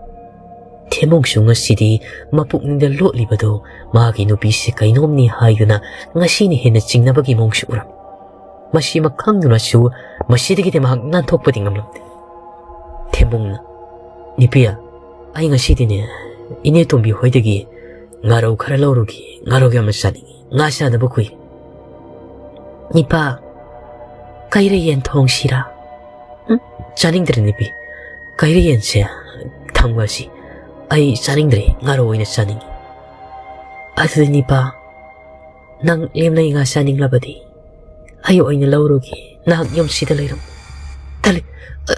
ꯊꯦꯝꯃꯨꯡꯁꯨ ꯉꯁꯤꯗꯤ ꯃꯄꯨꯛꯅꯤꯡꯗ ꯂꯣꯠꯂꯤꯕꯗꯨ ꯃꯥꯒꯤ ꯅꯨꯄꯤꯁꯤ ꯀꯩꯅꯣꯝꯅꯤ ꯍꯥꯏꯗꯨꯅ ꯉꯁꯤꯅ ꯍꯦꯟꯅ ꯆꯤꯡꯅꯕꯒꯤ ꯃꯑꯣꯡꯁꯨ ꯎꯔꯝꯃꯤ꯫ ꯃꯁꯤꯃꯛ ꯈꯪꯗꯨꯅꯁꯨ ꯃꯁꯤꯗꯒꯤꯗꯤ ꯃꯍꯥꯛ ꯅꯥꯟꯊꯣꯛꯄꯗꯤ ꯉꯝꯂꯝꯗꯦ꯫ ꯊꯦꯝꯕꯨꯡꯅ, "ꯅꯨꯄꯤ, ꯑꯩ ꯉꯁꯤꯗꯤꯅꯦ, ꯏꯅꯦ ꯇꯣꯝꯕꯤ ꯍꯣꯏꯗꯒꯤ ꯉꯥꯔꯧ ꯈꯔ ꯂꯧꯔꯨꯒꯦ꯫ ꯉꯥꯔꯧ ꯌꯥꯝꯅ ꯆꯥꯅꯤꯡꯉꯤ꯫ ꯉꯥ ꯆꯥꯗꯕ ꯀꯨꯏꯔꯦ꯫" "ꯅꯤꯄꯥ, ꯀꯩꯔꯦ ꯌꯦꯟ ꯊꯣꯡꯁꯤꯔꯥ? ꯎꯝ, ꯆꯥꯅꯤꯡꯗ꯭ꯔꯦ ꯅꯤꯄꯤ꯫ ꯀꯩꯔꯦ ꯌꯦꯟꯁꯦ ꯊꯝꯈ꯭ꯔꯁꯤ꯫ ꯑꯩ ꯆꯥꯅꯤꯡꯗ꯭ꯔꯦ, ꯉꯥꯔꯧ ꯑꯣꯏꯅ ꯆꯥꯅꯤꯡꯉꯤ꯫ ꯑꯗꯨꯗꯤ ꯅꯤꯄꯥ, ꯅꯪ ꯂꯦꯝꯅꯩ ꯉꯥ ꯆꯥꯅꯤꯡꯂꯕꯗꯤ ꯑꯩ ꯑꯣꯏꯅ ꯂꯧꯔꯨꯒꯦ, ꯅꯍꯥꯛ ꯌꯨꯝꯁꯤꯗ ꯂꯩꯔꯝꯃꯨ꯫ ꯇꯜꯂꯤ,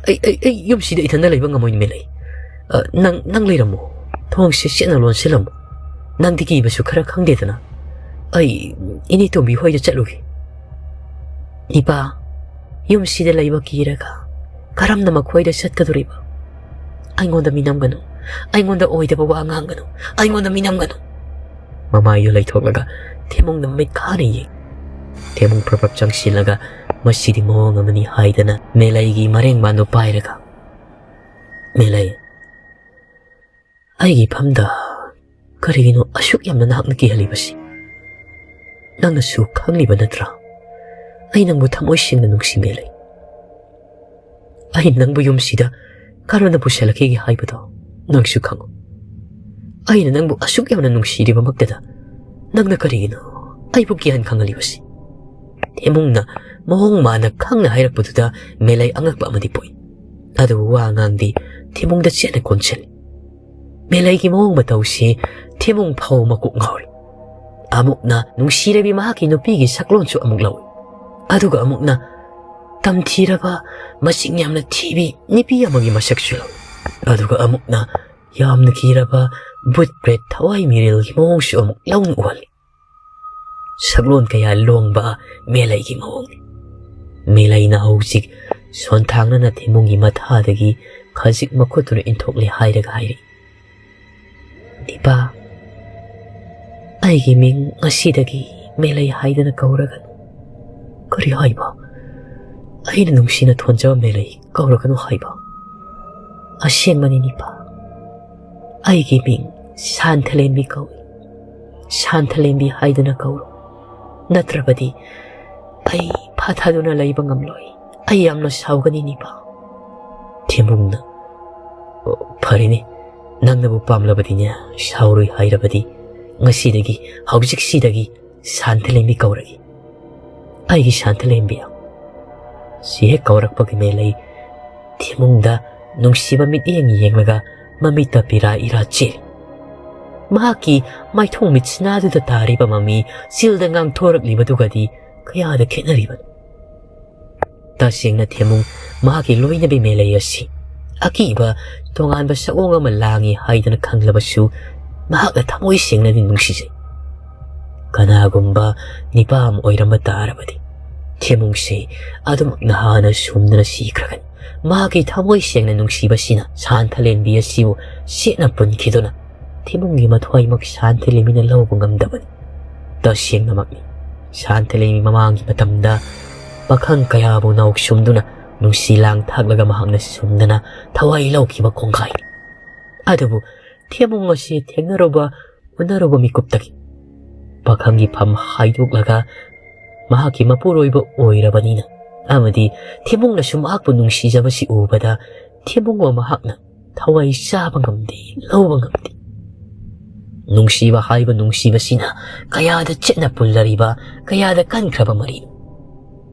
ꯑꯩ, ꯑꯩ, ꯑꯩ ꯌꯨꯝꯁꯤꯗ ꯏꯊꯟꯗ ꯂꯩꯕ ꯉꯝꯃꯣꯏ ꯃꯦꯂꯩ꯫ ꯑ, ꯅꯪ, ꯅꯪ ꯂꯩꯔꯝꯃꯣ, ꯊꯣꯡꯁꯦ ꯆꯦꯠꯅ ꯂꯣꯟꯁꯤꯜꯂꯝꯃꯣ꯫ ꯅꯪꯗꯤ ꯀꯤꯕꯁꯨ ꯈꯔ ꯈꯪꯗꯦꯗꯅ꯫ ꯑꯩ ꯏꯅꯦ ꯇꯣꯝꯕꯤ ꯍꯣꯏꯗ ꯆꯠꯂꯨꯒꯦ꯫ ꯅꯤꯄꯥ, ꯌꯨꯝꯁꯤꯗ ꯂꯩꯕ ꯀꯤꯔꯒ ꯀꯔꯝꯅ ꯃꯈꯣꯏꯗ ꯆꯠꯀꯗꯧꯔꯤꯕ? ꯑꯩꯉꯣꯟꯗ ꯃꯤꯅꯝꯒꯅꯨ, ꯑꯩꯉꯣꯟꯗ ꯑꯣꯏꯗꯕ ꯋꯥ ꯉꯥꯡꯒꯅꯨ, ꯑꯩꯉꯣꯟꯗ ꯃꯤꯅꯝꯒꯅꯨ꯫ ꯃꯃꯥꯏꯗꯨ ꯂꯩꯊꯣꯛꯂꯒ ꯊꯦꯃꯨꯡꯗ ꯃꯃꯤꯠ ꯈꯥꯅ ꯌꯦꯡ꯫ ꯊꯦꯃꯨꯡ ꯄ꯭ꯔꯞ ꯄ꯭ꯔꯞ ꯆꯪꯁꯤꯜꯂꯒ, "ꯃꯁꯤꯗꯤ ꯃꯑꯣꯡ ꯑꯃꯅꯤ" ꯍꯥꯏꯗꯅ ꯃꯦꯂꯩꯒꯤ ꯃꯔꯦꯡꯕꯥꯟꯗꯨ ꯄꯥꯏꯔꯒ, "ꯃꯦꯂꯩ, ꯑꯩꯒꯤ ꯐꯝꯗ ꯀꯔꯤꯒꯤꯅꯣ ꯑꯁꯨꯛ ꯌꯥꯝꯅ ꯅꯍꯥꯛꯅ ꯀꯤꯍꯜꯂꯤꯕꯁꯤ? ꯅꯪꯅꯁꯨ ꯈꯪꯂꯤꯕ ꯅꯠꯇ꯭ꯔꯥ? ꯑꯩ ꯅꯪꯕꯨ ꯊꯃꯣꯏ ꯁꯦꯡꯅ ꯅꯨꯡꯁꯤ ꯃꯦꯂꯩ꯫ ꯑꯩ ꯅꯪꯕꯨ ꯌꯨꯝꯁꯤꯗ ꯀꯔꯝꯅ ꯄꯨꯁꯤꯜꯂꯛꯈꯤꯒꯦ ꯍꯥꯏꯕꯗꯣ ꯅꯪꯁꯨ ꯈꯪꯉꯨ꯫ ꯑꯩꯅ ꯅꯪꯕꯨ ꯑꯁꯨꯛ ꯌꯥꯝꯅ ꯅꯨꯡꯁꯤꯔꯤꯕꯃꯛꯇꯗ ꯅꯪꯅ ꯀꯔꯤꯒꯤꯅꯣ ꯑꯩꯕꯨ ꯒ꯭ꯌꯥꯟ ꯈꯪꯍꯜꯂꯤꯕꯁꯤ?" ꯊꯦꯃꯨꯡꯅ ꯃꯑꯣꯡ ꯃꯥꯅ ꯈꯪꯅ ꯍꯥꯏꯔꯛꯄꯗꯨꯗ ꯃꯦꯂꯩ ꯑꯉꯛꯄ ꯑꯃꯗꯤ ꯄꯣꯛꯏ꯫ ꯑꯗꯨꯕꯨ ꯋꯥ ꯑꯉꯥꯡꯗꯤ ꯊꯦꯃꯨꯡꯗ ꯆꯦꯠꯅ ꯀꯣꯟꯁꯤꯜꯂꯤ꯫ ꯃꯦꯂꯩꯒꯤ ꯃꯑꯣꯡ ꯃꯇꯧꯁꯤ ꯊꯦꯃꯨꯡ ꯐꯥꯎ ꯃꯀꯣꯛ ꯉꯥꯎꯔꯤ꯫ ꯑꯃꯨꯛꯅ ꯅꯨꯡꯁꯤꯔꯕꯤ ꯃꯍꯥꯛꯀꯤ ꯅꯨꯄꯤꯒꯤ ꯁꯛꯂꯣꯟꯁꯨ ꯑꯃꯨꯛ ꯂꯧꯏ꯫ ꯑꯗꯨꯒ ꯑꯃꯨꯛꯅ ꯇꯝꯊꯤꯔꯕ, ꯃꯁꯤꯡ ꯌꯥꯝꯅ ꯊꯤꯕꯤ ꯅꯨꯄꯤ ꯑꯃꯒꯤ ꯃꯁꯛꯁꯨ ꯂꯧꯏ꯫ ꯑꯗꯨꯒ ꯑꯃꯨꯛꯅ ꯌꯥꯝꯅ ꯀꯤꯔꯕ ꯕꯨꯠ ꯄ꯭ꯔꯦꯠ ꯊꯋꯥꯏ ꯃꯤꯔꯦꯜꯒꯤ ꯃꯑꯣꯡꯁꯨ ꯑꯃꯨꯛ ꯂꯧꯅ ꯎꯍꯜꯂꯤ꯫ ꯁꯛꯂꯣꯟ ꯀꯌꯥ ꯂꯣꯡꯕ ꯃꯦꯂꯩꯒꯤ ꯃꯑꯣꯡꯅꯤ꯫ ꯃꯦꯂꯩꯅ ꯍꯧꯖꯤꯛ ꯁꯣꯟꯊꯥꯡꯅꯅ ꯊꯦꯃꯨꯡꯒꯤ ꯃꯊꯥꯗꯒꯤ ꯈꯖꯤꯛ ꯃꯈꯨꯠꯇꯨꯅ ꯏꯟꯊꯣꯛꯂꯦ ꯍꯥꯏꯔꯒ ꯍꯥꯏꯔꯛꯏ, "ꯅꯤꯄꯥ, ꯑꯩꯒꯤ ꯃꯤꯡ ꯉꯁꯤꯗꯒꯤ ꯃꯦꯂꯩ ꯍꯥꯏꯗꯅ ꯀꯧꯔꯒꯅꯨ꯫" "ꯀꯔꯤ ꯍꯥꯏꯕ? ꯑꯩꯅ ꯅꯨꯡꯁꯤꯅ ꯊꯣꯟꯖꯕ ꯃꯦꯂꯩ ꯀꯧꯔꯒꯅꯨ ꯍꯥꯏꯕ?" "ꯑꯁꯦꯡꯕꯅꯤ ꯅꯤꯄꯥ, ꯑꯩꯒꯤ ꯃꯤꯡ ꯁꯥꯟꯊꯂꯦꯝꯕꯤ ꯀꯧꯏ꯫ ꯁꯥꯟꯊꯂꯦꯝꯕꯤ ꯍꯥꯏꯗꯨꯅ ꯀꯧꯔꯣ꯫ ꯅꯠꯇ꯭ꯔꯕꯗꯤ ꯑꯩ ꯐꯥꯊꯗꯨꯅ ꯂꯩꯕ ꯉꯝꯂꯣꯏ꯫ ꯑꯩ ꯌꯥꯝꯅ ꯁꯥꯎꯒꯅꯤ ꯅꯤꯄꯥ꯫" ꯊꯦꯝꯕꯨꯡꯅ, "ꯑꯣ, ꯐꯔꯦꯅꯦ, ꯅꯪꯅꯕꯨ ꯄꯥꯝꯂꯕꯗꯤꯅꯦ, ꯁꯥꯎꯔꯣꯏ ꯍꯥꯏꯔꯕꯗꯤ ꯉꯁꯤꯗꯒꯤ, ꯍꯧꯖꯤꯛꯁꯤꯗꯒꯤ ꯁꯥꯟꯊꯂꯦꯝꯕꯤ ꯀꯧꯔꯒꯦ꯫ ꯑꯩꯒꯤ ꯁꯥꯟꯊꯂꯦꯝꯕꯤ, ꯁꯤ ꯍꯦꯛ ꯀꯧꯔꯛꯄꯒ ꯃꯦꯂꯩ ꯊꯦꯃꯨꯡꯗ ꯅꯨꯡꯁꯤꯕ ꯃꯤꯠꯌꯦꯡ ꯌꯦꯡꯂꯒ ꯃꯃꯤꯠꯇ ꯄꯤꯔꯥ ꯏꯔꯥ ꯆꯦꯜꯂꯤ꯫ ꯃꯍꯥꯛꯀꯤ ꯃꯥꯏꯊꯣꯡ ꯃꯤꯠꯁꯤꯅꯥꯗꯨꯗ ꯇꯥꯔꯤꯕ ꯃꯃꯤ ꯆꯤꯜꯗ ꯉꯥꯡꯊꯣꯔꯛꯂꯤꯕꯗꯨꯒꯗꯤ ꯀꯌꯥꯗ ꯈꯦꯠꯅꯔꯤꯕꯅꯣ꯫ ꯇꯁꯦꯡꯅ ꯊꯦꯃꯨꯡ ꯃꯍꯥꯛꯀꯤ ꯂꯣꯏꯅꯕꯤ ꯃꯦꯂꯩ ꯑꯁꯤ ꯑꯀꯤꯕ ꯇꯣꯉꯥꯟꯕ ꯁꯛꯑꯣꯡ ꯑꯃ ꯂꯥꯡꯏ ꯍꯥꯏꯗꯅ ꯈꯪꯂꯕꯁꯨ ꯃꯍꯥꯛꯅ ꯊꯃꯣꯏ ꯁꯦꯡꯅꯗꯤ ꯅꯨꯡꯁꯤꯖꯩ꯫ ꯀꯅꯥꯒꯨꯝꯕ ꯅꯤꯄꯥ ꯑꯃ ꯑꯣꯏꯔꯝꯕ ꯇꯥꯔꯕꯗꯤ ꯊꯦꯃꯨꯡꯁꯦ ꯑꯗꯨꯃꯛꯅ ꯍꯥꯟꯅ ꯁꯨꯝꯗꯅ ꯁꯤꯈ꯭ꯔꯒꯅꯤ꯫ ꯃꯍꯥꯛꯀꯤ ꯊꯃꯣꯏ ꯁꯦꯡꯅ ꯅꯨꯡꯁꯤꯕꯁꯤꯅ ꯁꯥꯟꯊꯂꯦꯝꯕꯤ ꯑꯁꯤꯕꯨ ꯁꯦꯠꯅ ꯄꯨꯟꯈꯤꯗꯨꯅ ꯊꯦꯃꯨꯡꯒꯤ ꯃꯊ꯭ꯋꯥꯏꯃꯛ ꯁꯥꯟꯊꯂꯦꯝꯕꯤꯅ ꯂꯧꯕ ꯉꯝꯗꯕꯅꯤ꯫ ꯇꯁꯦꯡꯅꯃꯛꯅꯤ꯫ ꯁꯥꯟꯊꯂꯦꯝꯕꯤ ꯃꯃꯥꯡꯒꯤ ꯃꯇꯝꯗ ꯄꯥꯈꯪ ꯀꯌꯥꯕꯨ ꯅꯥꯎꯁꯨꯝꯗꯨꯅ ꯅꯨꯡꯁꯤ ꯂꯥꯡ ꯊꯥꯛꯂꯒ ꯃꯍꯥꯛꯅ ꯁꯨꯝꯗꯅ ꯊꯋꯥꯏ ꯂꯧꯈꯤꯕ ꯈꯣꯡꯒꯥꯏꯅꯤ꯫ ꯑꯗꯨꯕꯨ ꯊꯦꯃꯨꯡ ꯑꯁꯤ ꯊꯦꯡꯅꯔꯨꯕ ꯎꯅꯔꯨꯕ ꯃꯤꯀꯨꯞꯇꯒꯤ ꯄꯥꯈꯪꯒꯤ ꯐꯝ ꯍꯥꯏꯗꯣꯛꯂꯒ ꯃꯍꯥꯛꯀꯤ ꯃꯄꯨꯔꯣꯏꯕ ꯑꯣꯏꯔꯕꯅꯤꯅ ꯑꯃꯗꯤ ꯊꯦꯃꯨꯡꯅꯁꯨ ꯃꯍꯥꯛꯄꯨ ꯅꯨꯡꯁꯤꯖꯕꯁꯤ ꯎꯕꯗ ꯊꯦꯃꯨꯡꯕꯨ ꯃꯍꯥꯛꯅ ꯊꯋꯥꯏ ꯆꯥꯕ ꯉꯝꯗꯦ, ꯂꯧꯕ ꯉꯝꯗꯦ꯫ ꯅꯨꯡꯁꯤꯕ ꯍꯥꯏꯕ ꯅꯨꯡꯁꯤꯕꯁꯤꯅ ꯀꯌꯥꯗ ꯆꯦꯠꯅ ꯄꯨꯜꯂꯔꯤꯕ, ꯀꯌꯥꯗ ꯀꯟꯈ꯭ꯔꯕ ꯃꯔꯤꯅꯣ꯫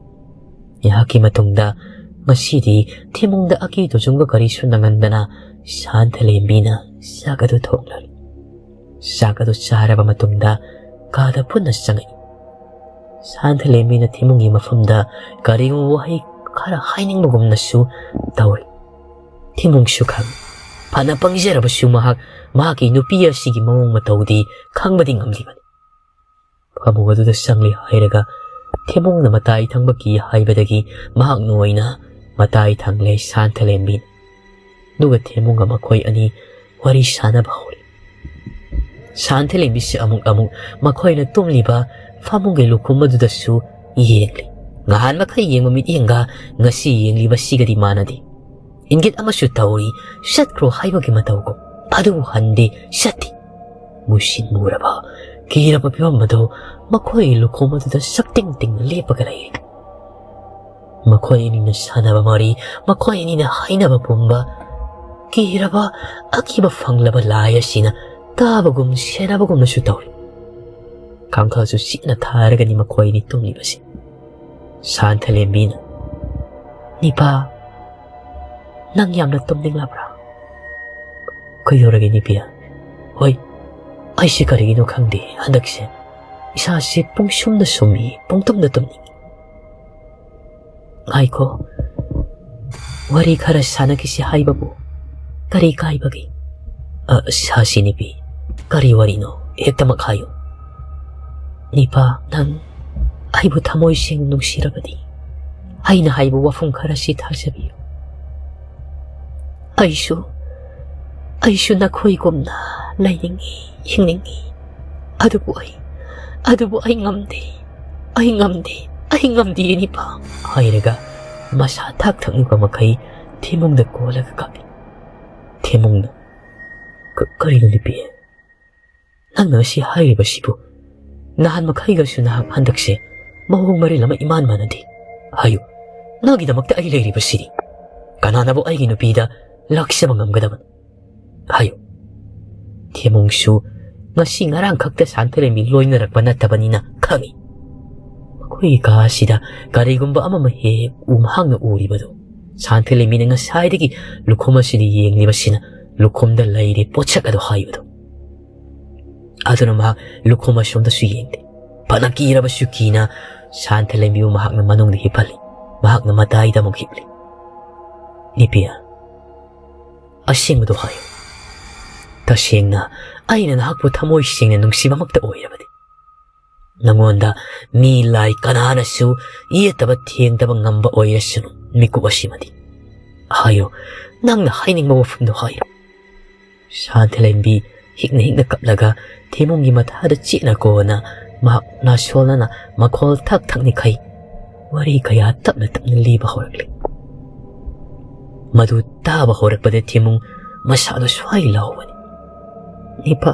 ꯑꯩꯍꯥꯛꯀꯤ ꯃꯇꯨꯡꯗ ꯉꯁꯤꯗꯤ ꯊꯦꯃꯨꯡꯗ ꯑꯀꯤ ꯇꯨꯖꯨꯡꯕ ꯀꯔꯤꯁꯨ ꯅꯪꯍꯟꯗꯅ ꯁꯥꯟꯊꯂꯦꯝꯕꯤꯅ ꯆꯥꯛ ꯑꯗꯨ ꯊꯣꯡꯂꯔꯤ꯫ ꯆꯥꯛ ꯑꯗꯨ ꯆꯥꯔꯕ ꯃꯇꯨꯡꯗ ꯀꯥꯗ ꯄꯨꯟꯅ ꯆꯪꯉꯛꯏ꯫ ꯁꯥꯟꯊꯂꯦꯝꯕꯤꯅ ꯊꯦꯃꯨꯡꯒꯤ ꯃꯐꯝꯗ ꯀꯔꯤꯒꯨꯝꯕ ꯋꯥꯍꯩ ꯈꯔ ꯍꯥꯏꯅꯤꯡꯕꯒꯨꯝꯅꯁꯨ ꯇꯧꯔꯤ꯫ ꯊꯦꯃꯨꯡꯁꯨ ꯈꯪꯏ꯫ ꯐꯅ ꯄꯪꯖꯔꯕꯁꯨ ꯃꯍꯥꯛ ꯃꯍꯥꯛꯀꯤ ꯅꯨꯄꯤ ꯑꯁꯤꯒꯤ ꯃꯑꯣꯡ ꯃꯇꯧꯗꯤ ꯈꯪꯕꯗꯤ ꯉꯝꯂꯤꯕꯅꯤ꯫ ꯐꯃꯨꯡ ꯑꯗꯨꯗ ꯆꯪꯂꯤ ꯍꯥꯏꯔꯒ ꯊꯦꯃꯨꯡꯅ ꯃꯇꯥꯏ ꯊꯪꯕ ꯀꯤ ꯍꯥꯏꯕꯗꯒꯤ ꯃꯍꯥꯛꯅ ꯑꯣꯏꯅ ꯃꯇꯥꯏ ꯊꯪꯂꯦ ꯁꯥꯟꯊꯂꯦꯝꯕꯤꯅ꯫ ꯑꯗꯨꯒ ꯊꯦꯃꯨꯡꯒ ꯃꯈꯣꯏ ꯑꯅꯤ ꯋꯥꯔꯤ ꯁꯥꯟꯅꯕ ꯍꯧꯔꯤ꯫ ꯁꯥꯟꯊꯂꯦꯝꯕꯤꯁꯤ ꯑꯃꯨꯛ ꯑꯃꯨꯛ ꯃꯈꯣꯏꯅ ꯇꯨꯝꯂꯤꯕ ꯐꯃꯨꯡꯒꯤ ꯂꯨꯈꯨꯝ ꯑꯗꯨꯗꯁꯨ ꯌꯦꯡꯂꯤ꯫ ꯉꯍꯥꯟ ꯃꯈꯩ ꯌꯦꯡꯕ ꯃꯤꯠꯌꯦꯡꯒ ꯉꯁꯤ ꯌꯦꯡꯂꯤꯕꯁꯤꯒꯗꯤ ꯃꯥꯟꯅꯗꯦ꯫ ꯏꯪꯒꯤꯠ ꯑꯃꯁꯨ ꯇꯧꯔꯤ, ꯆꯠꯈ꯭ꯔꯣ ꯍꯥꯏꯕꯒꯤ ꯃꯇꯧꯒꯨꯝ꯫ ꯑꯗꯨꯕꯨ ꯍꯟꯗꯦ, ꯆꯠꯇꯦ꯫ ꯃꯨꯁꯤꯟ ꯃꯨꯔꯕ, ꯀꯤꯔꯕ ꯐꯤꯕꯝ ꯑꯗꯨ ꯃꯈꯣꯏ ꯂꯨꯈꯣꯡ ꯑꯗꯨꯗ ꯁꯛꯇꯤꯡ ꯇꯤꯡꯅ ꯂꯦꯞꯄꯒ ꯂꯩꯔꯤ꯫ ꯃꯈꯣꯏ ꯑꯅꯤꯅ ꯁꯥꯟꯅꯕ ꯋꯥꯔꯤ, ꯃꯈꯣꯏ ꯑꯅꯤꯅ ꯍꯥꯏꯅꯕ ꯄꯨꯝꯕ, ꯀꯤꯔꯕ ꯑꯀꯤꯕ ꯐꯪꯂꯕ ꯂꯥꯏ ꯑꯁꯤꯅ ꯇꯥꯕꯒꯨꯝ ꯁꯦꯟꯅꯕꯒꯨꯝꯅꯁꯨ ꯇꯧꯔꯤ꯫ ꯀꯥꯡꯈꯜꯁꯨ ꯆꯤꯛꯅ ꯊꯥꯔꯒꯅꯤ ꯃꯈꯣꯏ ꯑꯅꯤ ꯇꯨꯝꯂꯤꯕꯁꯤ꯫ ꯁꯥꯟꯊꯂꯦꯝꯕꯤꯅ "ꯅꯤꯄꯥ, ꯅꯪ ꯌꯥꯝꯅ ꯇꯨꯝꯅꯤꯡꯂꯕ꯭ꯔꯥ?" "ꯀꯩꯗꯧꯔꯒꯦ ꯅꯤꯄꯤꯌꯥ?" "ꯍꯣꯏ, ꯑꯩꯁꯦ ꯀꯔꯤꯒꯤꯅꯣ ꯈꯪꯗꯦ, ꯍꯟꯗꯛꯁꯦ ꯏꯁꯥꯁꯦ ꯄꯨꯡꯁꯨꯝꯗ ꯁꯨꯝꯃꯤ, ꯄꯨꯡꯇꯨꯝꯗ ꯇꯨꯝꯅꯤꯡꯉꯤ꯫" "ꯉꯥꯏꯈꯣ, ꯋꯥꯔꯤ ꯈꯔ ꯁꯥꯟꯅꯈꯤꯁꯤ ꯍꯥꯏꯕꯕꯨ ꯀꯔꯤ ꯀꯥꯏꯕꯒꯦ?" "ꯑ, ꯁꯥꯁꯤ ꯅꯤꯄꯤ, ꯀꯔꯤ ꯋꯥꯔꯤꯅꯣ? ꯍꯦꯛꯇꯃꯛ ꯍꯥꯏꯌꯨ꯫" "ꯅꯤꯄꯥ, ꯅꯪ ꯑꯩꯕꯨ ꯊꯃꯣꯏ ꯁꯦꯡꯅ ꯅꯨꯡꯁꯤꯔꯕꯗꯤ ꯑꯩꯅ ꯍꯥꯏꯕ ꯋꯥꯐꯝ ꯈꯔꯁꯤ ꯊꯥꯖꯕꯤꯌꯨ꯫ ꯑꯩꯁꯨ, ꯑꯩꯁꯨ ꯅꯈꯣꯏꯒꯨꯝꯅ ꯂꯩꯅꯤꯡꯉꯤ, ꯍꯤꯡꯅꯤꯡꯉꯤ꯫ ꯑꯗꯨꯕꯨ ꯑꯩ, ꯑꯗꯨꯕꯨ ꯑꯩ ꯉꯝꯗꯦ, ꯑꯩ ꯉꯝꯗꯦ, ꯑꯩ ꯉꯝꯗꯦ ꯅꯤꯄꯥ꯫" ꯍꯥꯏꯔꯒ ꯃꯁꯥ ꯊꯥꯛ ꯊꯛꯂꯤꯕ ꯃꯈꯩ ꯊꯦꯃꯨꯡꯗ ꯀꯣꯜꯂꯒ ꯀꯞꯂꯤ꯫ ꯊꯦꯃꯨꯡꯅ, "ꯀ-, ꯀꯔꯤꯅꯣ ꯅꯤꯄꯤ? ꯅꯪꯅ ꯉꯁꯤ ꯍꯥꯏꯔꯤꯕꯁꯤꯕꯨ? ꯅꯍꯥꯟ ꯃꯈꯩꯒꯁꯨ ꯅꯍꯥꯛ ꯍꯟꯗꯛꯁꯦ ꯃꯑꯣꯡ ꯃꯔꯤꯜ ꯑꯃ ꯏꯃꯥꯟ ꯃꯥꯟꯅꯗꯦ꯫ ꯍꯥꯏꯌꯨ, ꯅꯪꯒꯤꯗꯃꯛꯇ ꯑꯩ ꯂꯩꯔꯤꯕꯁꯤꯗꯤ꯫ ꯀꯅꯥꯅꯕꯨ ꯑꯩꯒꯤ ꯅꯨꯄꯤꯗ ꯂꯥꯛꯆꯕ ꯉꯝꯒꯗꯕꯅꯣ? ꯍꯥꯏꯌꯨ꯫" ꯊꯦꯃꯨꯡꯁꯨ ꯉꯁꯤ ꯉꯔꯥꯡ ꯈꯛꯇ ꯁꯥꯟꯊꯂꯦꯝꯕꯤ ꯂꯣꯏꯅꯔꯛꯄ ꯅꯠꯇꯕꯅꯤꯅ ꯈꯪꯏ꯫ ꯃꯈꯣꯏꯒꯤ ꯀꯥ ꯑꯁꯤꯗ ꯀꯔꯤꯒꯨꯝꯕ ꯑꯃꯃ ꯍꯦꯛ ꯍꯦꯛ ꯎ ꯃꯍꯥꯛꯅ ꯎꯔꯤꯕꯗꯨ꯫ ꯁꯥꯟꯊꯂꯦꯝꯕꯤꯅ ꯉꯁꯥꯏꯗꯒꯤ ꯂꯨꯈꯨꯝ ꯑꯁꯤꯗ ꯌꯦꯡꯂꯤꯕꯁꯤꯅ ꯂꯨꯈꯨꯝꯗ ꯂꯩꯔꯦ ꯄꯣꯠꯁꯛ ꯑꯗꯨ ꯍꯥꯏꯕꯗꯨ꯫ ꯑꯗꯨꯅ ꯃꯍꯥꯛ ꯂꯨꯈꯨꯝ ꯑꯁꯣꯝꯗꯁꯨ ꯌꯦꯡꯗꯦ꯫ ꯐꯅ ꯀꯤꯔꯕꯁꯨ ꯀꯤꯅ ꯁꯥꯟꯊ ꯂꯩꯕꯤꯕꯨ ꯃꯍꯥꯛꯅ ꯃꯅꯨꯡꯗ ꯍꯤꯞꯍꯜꯂꯤ꯫ ꯃꯍꯥꯛꯅ ꯃꯇꯥꯏꯗ ꯑꯃꯨꯛ ꯍꯤꯞꯂꯤ꯫ "ꯅꯤꯄꯤꯌꯥ, ꯑꯁꯦꯡꯕꯗꯨ ꯍꯥꯏꯌꯨ꯫ ꯇꯁꯦꯡꯅ ꯑꯩꯅ ꯅꯍꯥꯛꯄꯨ ꯊꯃꯣꯏ ꯁꯦꯡꯅ ꯅꯨꯡꯁꯤꯕꯃꯛꯇ ꯑꯣꯏꯔꯕꯗꯤ, ꯅꯉꯣꯟꯗ ꯃꯤ ꯂꯥꯏ ꯀꯅꯥꯅꯁꯨ ꯌꯦꯠꯇꯕ ꯊꯦꯡꯗꯕ ꯉꯝꯕ ꯑꯣꯏꯔꯁꯅꯨ ꯃꯤꯀꯨꯞ ꯑꯁꯤꯃꯗꯤ꯫ ꯍꯥꯏꯌꯨ, ꯅꯪꯅ ꯍꯥꯏꯅꯤꯡꯕ ꯋꯥꯐꯝꯗꯨ ꯍꯥꯏꯌꯨ꯫" ꯁꯥꯟꯊꯂꯦꯝꯕꯤ ꯍꯤꯛꯅ ꯍꯤꯛꯅ ꯀꯞꯂꯒ ꯊꯦꯃꯨꯡꯒꯤ ꯃꯊꯥꯗ ꯆꯦꯠꯅ ꯀꯣꯟꯅ ꯃꯍꯥꯛ ꯅꯥꯁꯣꯟꯅꯅ ꯃꯈꯣꯜ ꯊꯛ ꯊꯛꯅꯤꯈꯩ ꯋꯥꯔꯤ ꯀꯌꯥ ꯇꯞꯅ ꯇꯞꯅ ꯂꯤꯕ ꯍꯧꯔꯛꯂꯤ꯫ ꯃꯗꯨ ꯇꯥꯕ ꯍꯧꯔꯛꯄꯗ ꯊꯦꯃꯨꯡ ꯃꯁꯥꯗꯣ ꯁ꯭ꯋꯥꯏ ꯂꯥꯎꯕꯅꯤ꯫ "ꯅꯤꯄꯥ,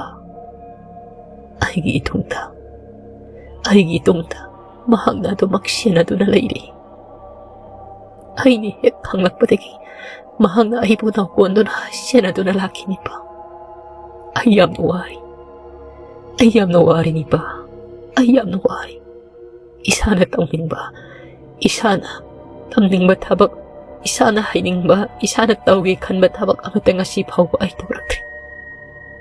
ꯑꯩꯒꯤ ꯏꯇꯨꯡꯗ, ꯑꯩꯒꯤ ꯏꯇꯨꯡꯗ ꯃꯍꯥꯛꯅ ꯑꯗꯨꯃꯛ ꯁꯦꯟꯅꯗꯨꯅ ꯂꯩꯔꯤ꯫ ꯑꯩꯅ ꯍꯦꯛ ꯈꯪꯂꯛꯄꯗꯒꯤ ꯃꯍꯥꯛꯅ ꯑꯩꯕꯨ ꯅꯥꯎꯀꯣꯟꯗꯨꯅ ꯁꯦꯟꯅꯗꯨꯅ ꯂꯥꯛꯈꯤ ꯅꯤꯄꯥ꯫ ꯑꯩ ꯌꯥꯝꯅ ꯋꯥꯔꯤ꯫ ꯑꯩ ꯌꯥꯝꯅ ꯋꯥꯔꯤ ꯅꯤꯄꯥ꯫ ꯑꯩ ꯌꯥꯝꯅ ꯋꯥꯔꯤ꯫ ꯏꯁꯥꯅ ꯇꯧꯅꯤꯡꯕ, ꯏꯁꯥꯅ ꯇꯝꯅꯤꯡꯕ ꯊꯕꯛ, ꯏꯁꯥꯅ ꯍꯩꯅꯤꯡꯕ, ꯏꯁꯥꯅ ꯇꯧꯒꯦ ꯈꯟꯕ ꯊꯕꯛ ꯑꯃꯠꯇ ꯉꯁꯤ ꯐꯥꯎꯕ ꯑꯩ ꯇꯧꯔꯛꯇ꯭ꯔꯤ꯫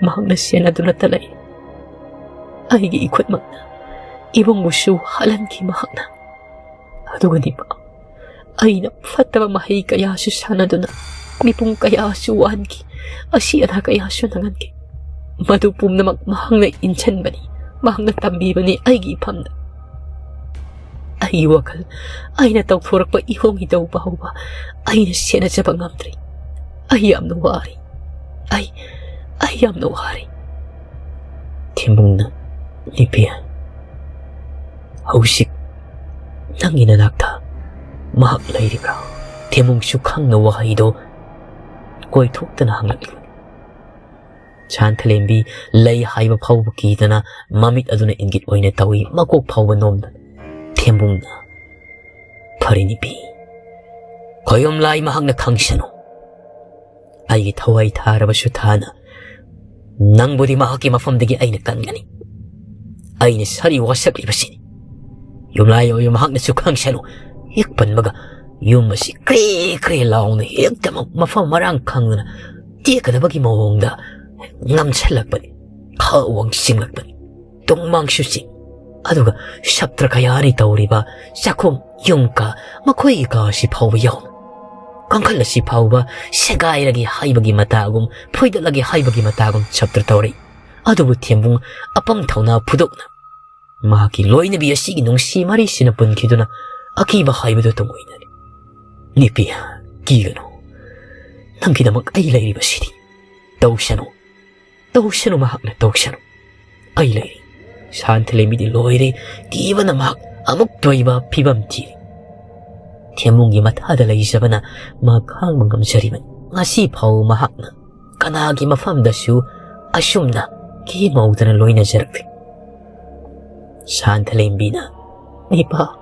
ꯃꯍꯥꯛꯅ ꯁꯦꯟꯅꯗꯨꯅꯇ ꯂꯩ꯫ ꯑꯩꯒꯤ ꯏꯈꯨꯠꯃꯛꯅ ꯏꯕꯨꯡꯕꯨꯁꯨ ꯍꯥꯠꯍꯟꯈꯤ ꯃꯍꯥꯛꯅ꯫ ꯑꯗꯨꯒꯗꯤ ꯑꯩꯅ ꯐꯠꯇꯕ ꯃꯍꯩ ꯀꯌꯥꯁꯨ ꯁꯥꯟꯅꯗꯨꯅ ꯃꯤꯄꯨꯝ ꯀꯌꯥꯁꯨ ꯋꯥꯍꯟꯈꯤ꯫ ꯑꯁꯤ ꯑꯅꯥ ꯀꯌꯥꯁꯨ ꯅꯪꯍꯟꯈꯤ꯫ ꯃꯗꯨ ꯄꯨꯝꯅꯃꯛ ꯃꯍꯥꯛꯅ ꯏꯟꯁꯤꯟꯕꯅꯤ, ꯃꯍꯥꯛꯅ ꯇꯝꯕꯤꯕꯅꯤ ꯑꯩꯒꯤ ꯏꯐꯝꯗ꯫ ꯑꯩꯒꯤ ꯋꯥꯈꯜ, ꯑꯩꯅ ꯇꯧꯊꯣꯔꯛꯄ ꯏꯍꯣꯡ ꯏꯇꯧ ꯐꯥꯎꯕ ꯑꯩꯅ ꯁꯦꯟꯅꯖꯕ ꯉꯝꯗ꯭ꯔꯤ꯫ ꯑꯩ ꯌꯥꯝꯅ ꯋꯥꯔꯤ꯫ ꯑꯩ, ꯑꯩ ꯌꯥꯝꯅ ꯋꯥꯔꯤ꯫ ꯊꯦꯝꯕꯨꯡꯅ, ꯅꯤꯄꯤ, ꯍꯧꯖꯤꯛ ꯅꯪꯒꯤ ꯅꯅꯥꯛꯇ ꯃꯍꯥꯛ ꯂꯩꯔꯤꯕ꯭ꯔꯥ? ꯊꯦꯝꯕꯨꯡꯁꯨ ꯈꯪꯅ ꯋꯥꯍꯩꯗꯣ ꯀꯣꯏꯊꯣꯛꯇꯅ ꯍꯪꯂꯛꯂꯤꯕꯅꯤ꯫ ꯁꯥꯟꯊꯂꯦꯝꯕꯤ ꯂꯩ ꯍꯥꯏꯕ ꯐꯥꯎꯕ ꯀꯤꯗꯅ ꯃꯃꯤꯠ ꯑꯗꯨꯅ ꯏꯪꯒꯤꯠ ꯑꯣꯏꯅ ꯇꯧꯏ, ꯃꯀꯣꯛ ꯐꯥꯎꯕ ꯅꯣꯝꯗꯅ꯫ ꯊꯦꯝꯕꯨꯡꯅ, ꯐꯔꯦ ꯅꯤꯄꯤ, ꯈꯣꯌꯨꯝꯂꯥꯏ ꯃꯍꯥꯛꯅ ꯈꯪꯁꯅꯨ꯫ ꯑꯩꯒꯤ ꯊꯋꯥꯏ ꯊꯥꯔꯕꯁꯨ ꯊꯥꯅ ꯅꯪꯕꯨꯗꯤ ꯃꯍꯥꯛꯀꯤ ꯃꯐꯝꯗꯒꯤ ꯑꯩꯅ ꯀꯟꯒꯅꯤ꯫ ꯑꯩꯅ ꯁꯥꯔꯤ ꯋꯥꯁꯛꯂꯤꯕꯁꯤꯅꯤ꯫ ꯌꯨꯝꯂꯥꯏ ꯑꯣꯏꯕ ꯃꯍꯥꯛꯅꯁꯨ ꯈꯪꯁꯅꯨ꯫ ꯍꯦꯛ ꯄꯟꯕꯒ ꯌꯨꯝ ꯑꯁꯤ ꯀ꯭ꯔꯦ ꯀ꯭ꯔꯦ ꯂꯥꯎꯅ ꯍꯦꯛꯇꯃꯛ ꯃꯐꯝ ꯃꯔꯥꯡ ꯈꯪꯗꯅ ꯇꯦꯛꯀꯗꯕꯒꯤ ꯃꯑꯣꯡꯗ ꯉꯝꯁꯜꯂꯛꯄꯅꯤ꯫ ꯈꯥ ꯋꯥꯡ ꯆꯤꯡꯂꯛꯄꯅꯤ꯫ ꯇꯨꯡꯃꯥꯡꯁꯨ ꯆꯤꯡ꯫ ꯑꯗꯨꯒ ꯁꯞꯇ꯭ꯔ ꯀꯌꯥꯅꯤ ꯇꯧꯔꯤꯕ ꯆꯥꯛꯈꯨꯝ, ꯌꯨꯝ ꯀꯥ, ꯃꯈꯣꯏꯒꯤ ꯀꯥ ꯑꯁꯤ ꯐꯥꯎꯕ ꯌꯥꯎꯅ꯫ ꯀꯥꯡꯈꯜ ꯑꯁꯤ ꯐꯥꯎꯕ ꯁꯦꯒꯥꯏꯔꯒꯦ ꯍꯥꯏꯕꯒꯤ ꯃꯇꯥꯒꯨꯝ, ꯐꯣꯏꯗꯠꯂꯒꯦ ꯍꯥꯏꯕꯒꯤ ꯃꯇꯥꯒꯨꯝ ꯁꯞꯇ꯭ꯔ ꯇꯧꯔꯛꯏ꯫ ꯑꯗꯨꯕꯨ ꯊꯦꯝꯕꯨꯡ ꯑꯄꯪ ꯊꯧꯅꯥ ꯐꯨꯗꯣꯛꯅ ꯃꯍꯥꯛꯀꯤ ꯂꯣꯏꯅꯕꯤ ꯑꯁꯤꯒꯤ ꯅꯨꯡꯁꯤ ꯃꯔꯤꯁꯤꯅ ꯄꯨꯟꯈꯤꯗꯨꯅ ꯑꯀꯤꯕ ꯍꯥꯏꯕꯗꯨ ꯇꯨꯡꯑꯣꯏꯅꯔꯦ꯫ ꯅꯤꯄꯤ, ꯀꯤꯒꯅꯨ꯫ ꯅꯪꯒꯤꯗꯃꯛ ꯑꯩ ꯂꯩꯔꯤꯕꯁꯤꯗꯤ꯫ ꯇꯧꯁꯅꯨ꯫ ꯇꯧꯁꯅꯨ, ꯃꯍꯥꯛꯅ ꯇꯧꯁꯅꯨ꯫ ꯑꯩ ꯂꯩꯔꯤ꯫ ꯁꯥꯟꯊꯂꯦꯝꯕꯤꯗꯤ ꯂꯣꯏꯔꯦ꯫ ꯀꯤꯕꯅ ꯃꯍꯥꯛ ꯑꯃꯨꯛ ꯇꯣꯏꯕ ꯐꯤꯕꯝ ꯊꯤꯔꯦ꯫ ꯊꯦꯝꯕꯨꯡꯒꯤ ꯃꯊꯥꯗ ꯂꯩꯖꯕꯅ ꯃꯍꯥꯛ ꯈꯥꯡꯕ ꯉꯝꯖꯔꯤꯕꯅꯤ꯫ ꯉꯁꯤ ꯐꯥꯎ ꯃꯍꯥꯛꯅ ꯀꯅꯥꯒꯤ ꯃꯐꯝꯗꯁꯨ ꯑꯁꯨꯝꯅ ꯀꯤꯃꯧꯗꯅ ꯂꯣꯏꯅꯖꯔꯛꯂꯤ꯫ ꯁꯥꯟꯊꯂꯦꯝꯕꯤꯅ, "ꯅꯤꯄꯥ,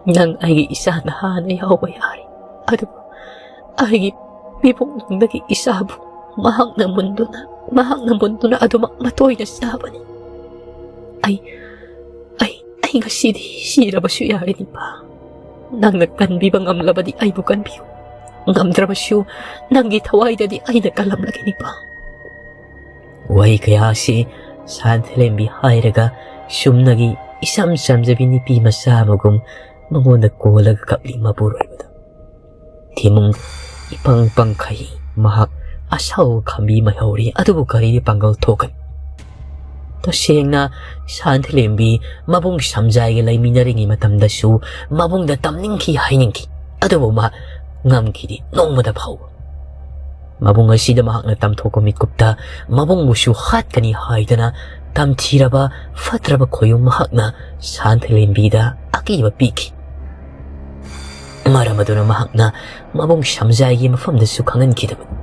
ꯅꯪ ꯑꯩꯒꯤ ꯏꯆꯥ ꯅꯍꯥꯅ ꯌꯥꯎꯕ ꯌꯥꯔꯤ, ꯑꯗꯨꯕꯨ ꯑꯩꯒꯤ ꯃꯤꯄꯨꯝꯗꯒꯤ ꯏꯆꯥꯕꯨ ꯃꯍꯥꯛꯅ ꯃꯨꯟꯗꯨꯅ, ꯃꯍꯥꯛꯅ ꯃꯨꯟꯗꯨꯅ ꯑꯗꯨꯃꯛ ꯃꯇꯣꯏꯅ ꯆꯥꯕꯅꯤ꯫ ꯑꯩ, ꯑꯩ, ꯑꯩ ꯉꯁꯤꯗꯤ ꯁꯤꯔꯕꯁꯨ ꯌꯥꯔꯦ ꯅꯤꯄꯥ꯫ ꯅꯪꯅ ꯀꯟꯕꯤꯕ ꯉꯝꯂꯕꯗꯤ ꯑꯩꯕꯨ ꯀꯟꯕꯤꯌꯨ, ꯉꯝꯗ꯭ꯔꯕꯁꯨ ꯅꯪꯒꯤ ꯊꯋꯥꯏꯗꯗꯤ ꯑꯩꯅ ꯀꯜꯂꯝꯂꯒꯦ ꯅꯤꯄꯥ꯫ ꯋꯥꯍꯩ ꯀꯌꯥ ꯑꯁꯤ ꯁꯥꯟꯊꯂꯦꯝꯕꯤ ꯍꯥꯏꯔꯒ ꯁꯨꯝꯅꯒꯤ ꯏꯆꯝ ꯆꯝꯖꯕꯤ ꯅꯨꯄꯤ ꯃꯆꯥ ꯑꯃꯒꯨꯝ ꯃꯉꯣꯟꯗ ꯀꯣꯜꯂꯒ ꯀꯞꯂꯤ ꯃꯄꯨꯔꯣꯏꯕꯗ꯫ ꯊꯦꯃꯨꯡ ꯏꯄꯪ ꯄꯪꯈꯩ ꯃꯍꯥꯛ ꯑꯁꯥꯎꯕ ꯈꯥꯝꯕꯤ ꯃꯩꯍꯧꯔꯤ, ꯑꯗꯨꯕꯨ ꯀꯔꯤꯗꯤ ꯄꯥꯡꯒꯜ ꯊꯣꯛꯀꯅꯤ? ꯇꯁꯦꯡꯅ ꯁꯥꯟꯊꯂꯦꯝꯕꯤ ꯃꯕꯨꯡ ꯁꯝꯖꯥꯏꯒ ꯂꯩꯃꯤꯟꯅꯔꯤꯉꯩ ꯃꯇꯝꯗꯁꯨ ꯃꯕꯨꯡꯗ ꯇꯝꯅꯤꯡꯈꯤ ꯍꯥꯏꯅꯤꯡꯈꯤ, ꯑꯗꯨꯕꯨ ꯃꯍꯥꯛ ꯉꯝꯈꯤꯗꯦ ꯅꯣꯡꯃꯗ ꯐꯥꯎꯕ꯫ ꯃꯕꯨꯡ ꯑꯁꯤꯗ ꯃꯍꯥꯛꯅ ꯇꯝꯊꯣꯛꯄ ꯃꯤꯀꯨꯞꯇ ꯃꯕꯨꯡꯕꯨꯁꯨ ꯍꯥꯠꯀꯅꯤ ꯍꯥꯏꯗꯅ ꯇꯝꯊꯤꯔꯕ ꯐꯠꯇ꯭ꯔꯕ ꯈꯣꯌꯨꯝ ꯃꯍꯥꯛꯅ ꯁꯥꯟꯊꯂꯦꯝꯕꯤꯗ ꯑꯀꯤꯕ ꯄꯤꯈꯤ꯫ ꯃꯔꯝ ꯑꯗꯨꯅ ꯃꯍꯥꯛꯅ ꯃꯕꯨꯡ ꯁꯝꯖꯥꯏꯒꯤ ꯃꯐꯝꯗꯁꯨ ꯈꯪꯍꯟꯈꯤꯗꯕꯅꯤ꯫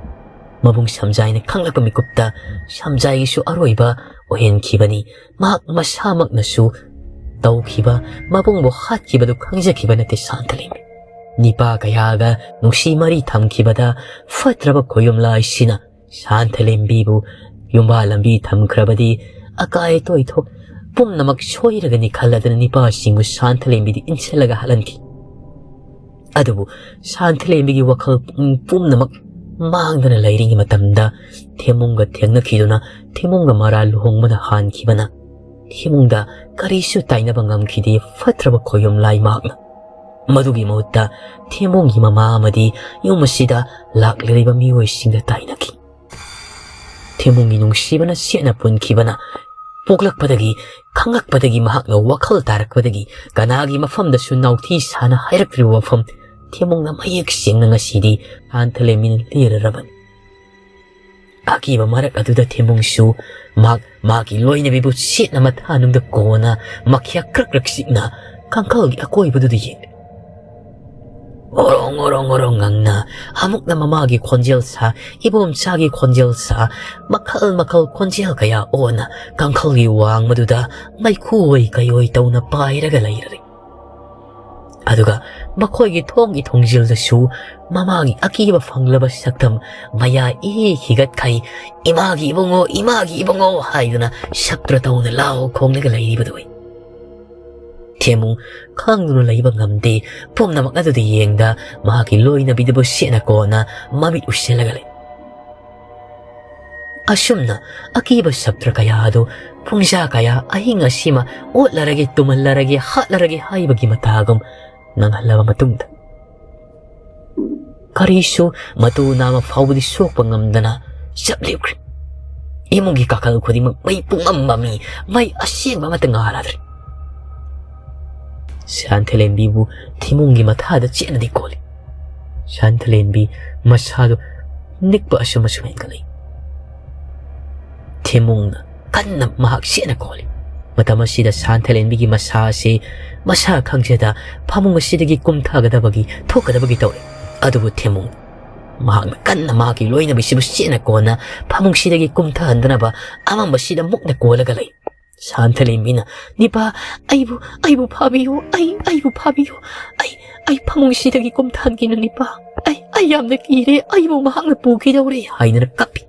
ꯃꯕꯨꯡ ꯁꯝꯖꯥꯏꯅ ꯈꯪꯂꯛꯄ ꯃꯤꯀꯨꯞꯇ ꯁꯝꯖꯥꯏꯒꯤꯁꯨ ꯑꯔꯣꯏꯕ ꯑꯣꯏꯍꯟꯈꯤꯕꯅꯤ꯫ ꯃꯍꯥꯛ ꯃꯁꯥꯃꯛꯅꯁꯨ ꯇꯧꯈꯤꯕ, ꯃꯕꯨꯡꯕꯨ ꯍꯥꯠꯈꯤꯕꯗꯨ ꯈꯪꯖꯈꯤꯕ ꯅꯠꯇꯦ ꯁꯥꯟꯊꯂꯦꯝꯕꯤ꯫ ꯅꯤꯄꯥ ꯀꯌꯥꯒ ꯅꯨꯡꯁꯤ ꯃꯔꯤ ꯊꯝꯈꯤꯕꯗ ꯐꯠꯇ꯭ꯔꯕ ꯈꯣꯌꯨꯝ ꯂꯥꯏꯁꯤꯅ ꯁꯥꯟꯊꯂꯦꯝꯕꯤꯕꯨ ꯌꯨꯝꯕꯥ ꯂꯝꯕꯤ ꯊꯝꯈ꯭ꯔꯕꯗꯤ ꯑꯀꯥꯏ ꯑꯇꯣꯏ ꯊꯣꯛ ꯄꯨꯝꯅꯃꯛ ꯁꯣꯏꯔꯒꯅꯤ ꯈꯜꯂꯗꯅ ꯅꯤꯄꯥꯁꯤꯡꯕꯨ ꯁꯥꯟꯊꯂꯦꯝꯕꯤꯗ ꯏꯟꯁꯤꯜꯂꯒ ꯍꯥꯠꯍꯟꯈꯤ꯫ ꯑꯗꯨꯕꯨ ꯁꯥꯟꯊꯂꯦꯝꯕꯤꯒꯤ ꯋꯥꯈꯜ ꯄꯨꯛꯅꯤꯡ ꯄꯨꯝꯅꯃꯛ ꯃꯥꯡꯗꯅ ꯂꯩꯔꯤꯉꯩ ꯃꯇꯝꯗ ꯊꯦꯃꯨꯡꯒ ꯊꯦꯡꯅꯈꯤꯗꯨꯅ ꯊꯦꯃꯨꯡꯒ ꯃꯔꯥ ꯂꯨꯍꯣꯡꯕꯅ ꯍꯥꯟꯈꯤꯕꯅ ꯊꯦꯃꯨꯡꯗ ꯀꯔꯤꯁꯨ ꯇꯥꯏꯅꯕ ꯉꯝꯈꯤꯗꯦ ꯐꯠꯇ꯭ꯔꯕ ꯈꯣꯌꯨꯝ ꯂꯥꯏ ꯃꯍꯥꯛꯅ꯫ ꯃꯗꯨꯒꯤ ꯃꯍꯨꯠꯇ ꯊꯦꯃꯨꯡꯒꯤ ꯃꯃꯥ ꯑꯃꯗꯤ ꯌꯨꯝ ꯑꯁꯤꯗ ꯂꯥꯛꯂꯤꯕ ꯃꯤꯑꯣꯏꯁꯤꯡꯗ ꯇꯥꯏꯅꯈꯤ꯫ ꯊꯦꯃꯨꯡꯒꯤ ꯅꯨꯡꯁꯤꯕꯅ ꯁꯦꯠꯅ ꯄꯨꯟꯈꯤꯕꯅ ꯄꯣꯛꯂꯛꯄꯗꯒꯤ, ꯈꯪꯂꯛꯄꯗꯒꯤ, ꯃꯍꯥꯛꯅ ꯋꯥꯈꯜ ꯇꯥꯔꯛꯄꯗꯒꯤ ꯀꯅꯥꯒꯤ ꯃꯐꯝꯗꯁꯨ ꯅꯥꯎꯊꯤ ꯁꯥꯅ ꯍꯥꯏꯔꯛꯇ꯭ꯔꯤꯕ ꯋꯥꯐꯝ ꯊꯦꯃꯨꯡꯅ ꯃꯌꯦꯛ ꯁꯦꯡꯅ ꯉꯁꯤꯗꯤ ꯁꯥꯟꯊꯂꯦꯝꯕꯤꯅ ꯂꯤꯔꯔꯕꯅꯤ꯫ ꯑꯀꯤꯕ ꯃꯔꯛ ꯑꯗꯨꯗ ꯊꯦꯃꯨꯡꯁꯨ ꯃꯍꯥꯛ ꯃꯥꯒꯤ ꯂꯣꯏꯅꯕꯤꯕꯨ ꯁꯦꯠꯅ ꯃꯊꯥꯅꯨꯡꯗ ꯀꯣꯟꯅ ꯃꯈ꯭ꯌꯥ ꯀ꯭ꯔꯛ ꯀ꯭ꯔꯛ ꯆꯤꯛꯅ ꯀꯥꯡꯈꯜꯒꯤ ꯑꯀꯣꯏꯕꯗꯨꯗ ꯌꯦꯡꯂꯤ꯫ ꯑꯣꯔꯣꯡ ꯑꯣꯔꯣꯡ ꯑꯣꯔꯣꯡ ꯉꯪꯅ ꯑꯃꯨꯛꯅ ꯃꯃꯥꯒꯤ ꯈꯣꯟꯖꯦꯜ ꯁꯥ, ꯏꯕꯣꯝꯆꯥꯒꯤ ꯈꯣꯟꯖꯦꯜ ꯁꯥ, ꯃꯈꯜ ꯃꯈꯜ ꯈꯣꯟꯖꯦꯜ ꯀꯌꯥ ꯑꯣꯟꯅ ꯀꯥꯡꯈꯜꯒꯤ ꯋꯥꯡꯃꯗꯨꯗ ꯃꯩꯈꯨ ꯑꯣꯏ ꯀꯩꯑꯣꯏ ꯇꯧꯅ ꯄꯥꯏꯔꯒ ꯂꯩꯔꯔꯤ꯫ ꯑꯗꯨꯒ ꯃꯈꯣꯏꯒꯤ ꯊꯣꯡꯒꯤ ꯊꯣꯡꯖꯤꯜꯗꯁꯨ ꯃꯃꯥꯒꯤ ꯑꯀꯤꯕ ꯐꯪꯂꯕ ꯁꯛꯇꯝ, ꯃꯌꯥ ꯏ ꯍꯤꯒꯠꯈꯩ, "ꯏꯃꯥꯒꯤ ꯏꯕꯨꯡꯉꯣ, ꯏꯃꯥꯒꯤ ꯏꯕꯨꯡꯉꯣ" ꯍꯥꯏꯗꯨꯅ ꯁꯛꯇ꯭ꯔ ꯇꯧꯅ ꯂꯥꯎ ꯈꯣꯡꯂꯒ ꯂꯩꯔꯤꯕꯗꯨ ꯎꯏ꯫ ꯊꯦꯃꯨꯡ ꯈꯪꯗꯨꯅ ꯂꯩꯕ ꯉꯝꯗꯦ꯫ ꯄꯨꯝꯅꯃꯛ ꯑꯗꯨꯗ ꯌꯦꯡꯗ ꯃꯍꯥꯛꯀꯤ ꯂꯣꯏꯅꯕꯤꯗꯨꯕꯨ ꯁꯦꯠꯅ ꯀꯣꯟꯅ ꯃꯃꯤꯠ ꯎꯏꯁꯤꯜꯂꯒ ꯂꯩ꯫ ꯑꯁꯨꯝꯅ ꯑꯀꯤꯕ ꯁꯛꯇ꯭ꯔ ꯀꯌꯥ ꯑꯗꯨ ꯄꯨꯡꯖꯥ ꯀꯌꯥ ꯑꯍꯤꯡ ꯑꯁꯤꯃ ꯑꯣꯠꯂꯔꯒꯦ, ꯇꯨꯝꯍꯜꯂꯔꯒꯦ, ꯍꯥꯠꯂꯔꯒꯦ ꯍꯥꯏꯕꯒꯤ ꯃꯇꯥꯒꯨꯝ ꯅꯪꯍꯜꯂꯕ ꯃꯇꯨꯡꯗ, ꯀꯔꯤꯁꯨ ꯃꯇꯨ ꯅꯥꯝꯃ ꯐꯥꯎꯕꯗꯤ ꯁꯣꯛꯄ ꯉꯝꯗꯅ ꯆꯞ ꯂꯦꯞꯈ꯭ꯔꯦ꯫ ꯏꯃꯨꯡꯒꯤ ꯀꯥꯈꯜ ꯈꯨꯗꯤꯡꯃꯛ ꯃꯩ ꯄꯨꯡꯃꯝ ꯃꯝꯃꯤ, ꯃꯩ ꯑꯁꯦꯡꯕ ꯑꯃꯠꯇ ꯉꯥꯜꯂꯗ꯭ꯔꯦ꯫ ꯁꯥꯟꯊꯂꯦꯝꯕꯤꯕꯨ ꯊꯤꯃꯨꯡꯒꯤ ꯃꯊꯥꯗ ꯆꯦꯠꯅꯗꯤ ꯀꯣꯜꯂꯤ꯫ ꯁꯥꯟꯊꯂꯦꯝꯕꯤ ꯃꯁꯥꯗꯨ ꯅꯤꯛꯄ ꯑꯁꯨꯝ ꯑꯁꯨꯝ ꯍꯦꯟꯒꯠꯂꯛꯏ꯫ ꯊꯤꯃꯨꯡꯅ ꯀꯟꯅ ꯃꯍꯥꯛ ꯆꯦꯠꯅ ꯀꯣꯜꯂꯤ꯫ ꯃꯇꯝ ꯑꯁꯤꯗ ꯁꯥꯟꯊꯂꯦꯟꯕꯤꯒꯤ ꯃꯁꯥ ꯑꯁꯤ ꯃꯁꯥ ꯈꯪꯖꯗ ꯐꯃꯨꯡ ꯑꯁꯤꯗꯒꯤ ꯀꯨꯝꯊꯒꯗꯕꯒꯤ, ꯊꯣꯛꯀꯗꯕꯒꯤ ꯇꯧꯔꯤ꯫ ꯑꯗꯨꯕꯨ ꯊꯤꯃꯨꯡ ꯃꯍꯥꯛꯅ ꯀꯟꯅ ꯃꯍꯥꯛꯀꯤ ꯂꯣꯏꯅꯕꯤꯁꯤꯕꯨ ꯆꯦꯠꯅ ꯀꯣꯟꯅ ꯐꯃꯨꯡꯁꯤꯗꯒꯤ ꯀꯨꯝꯊꯍꯟꯗꯅꯕ ꯑꯃꯝꯕꯁꯤꯗ ꯃꯨꯛꯅ ꯀꯣꯜꯂꯒ ꯂꯩ꯫ ꯁꯥꯟꯊꯂꯦꯝꯕꯤꯅ, "ꯅꯤꯄꯥ, ꯑꯩꯕꯨ, ꯑꯩꯕꯨ ꯐꯥꯕꯤꯌꯨ, ꯑꯩ, ꯑꯩꯕꯨ ꯐꯥꯕꯤꯌꯨ, ꯑꯩ, ꯑꯩ ꯐꯃꯨꯡꯁꯤꯗꯒꯤ ꯀꯨꯝꯊꯍꯟꯈꯤꯅꯨ ꯅꯤꯄꯥ, ꯑꯩ, ꯑꯩ ꯌꯥꯝꯅ ꯀꯤꯔꯦ, ꯑꯩꯕꯨ ꯃꯍꯥꯛꯅ ꯄꯨꯈꯤꯗꯧꯔꯦ" ꯍꯥꯏꯗꯅ ꯀꯞꯄꯤ꯫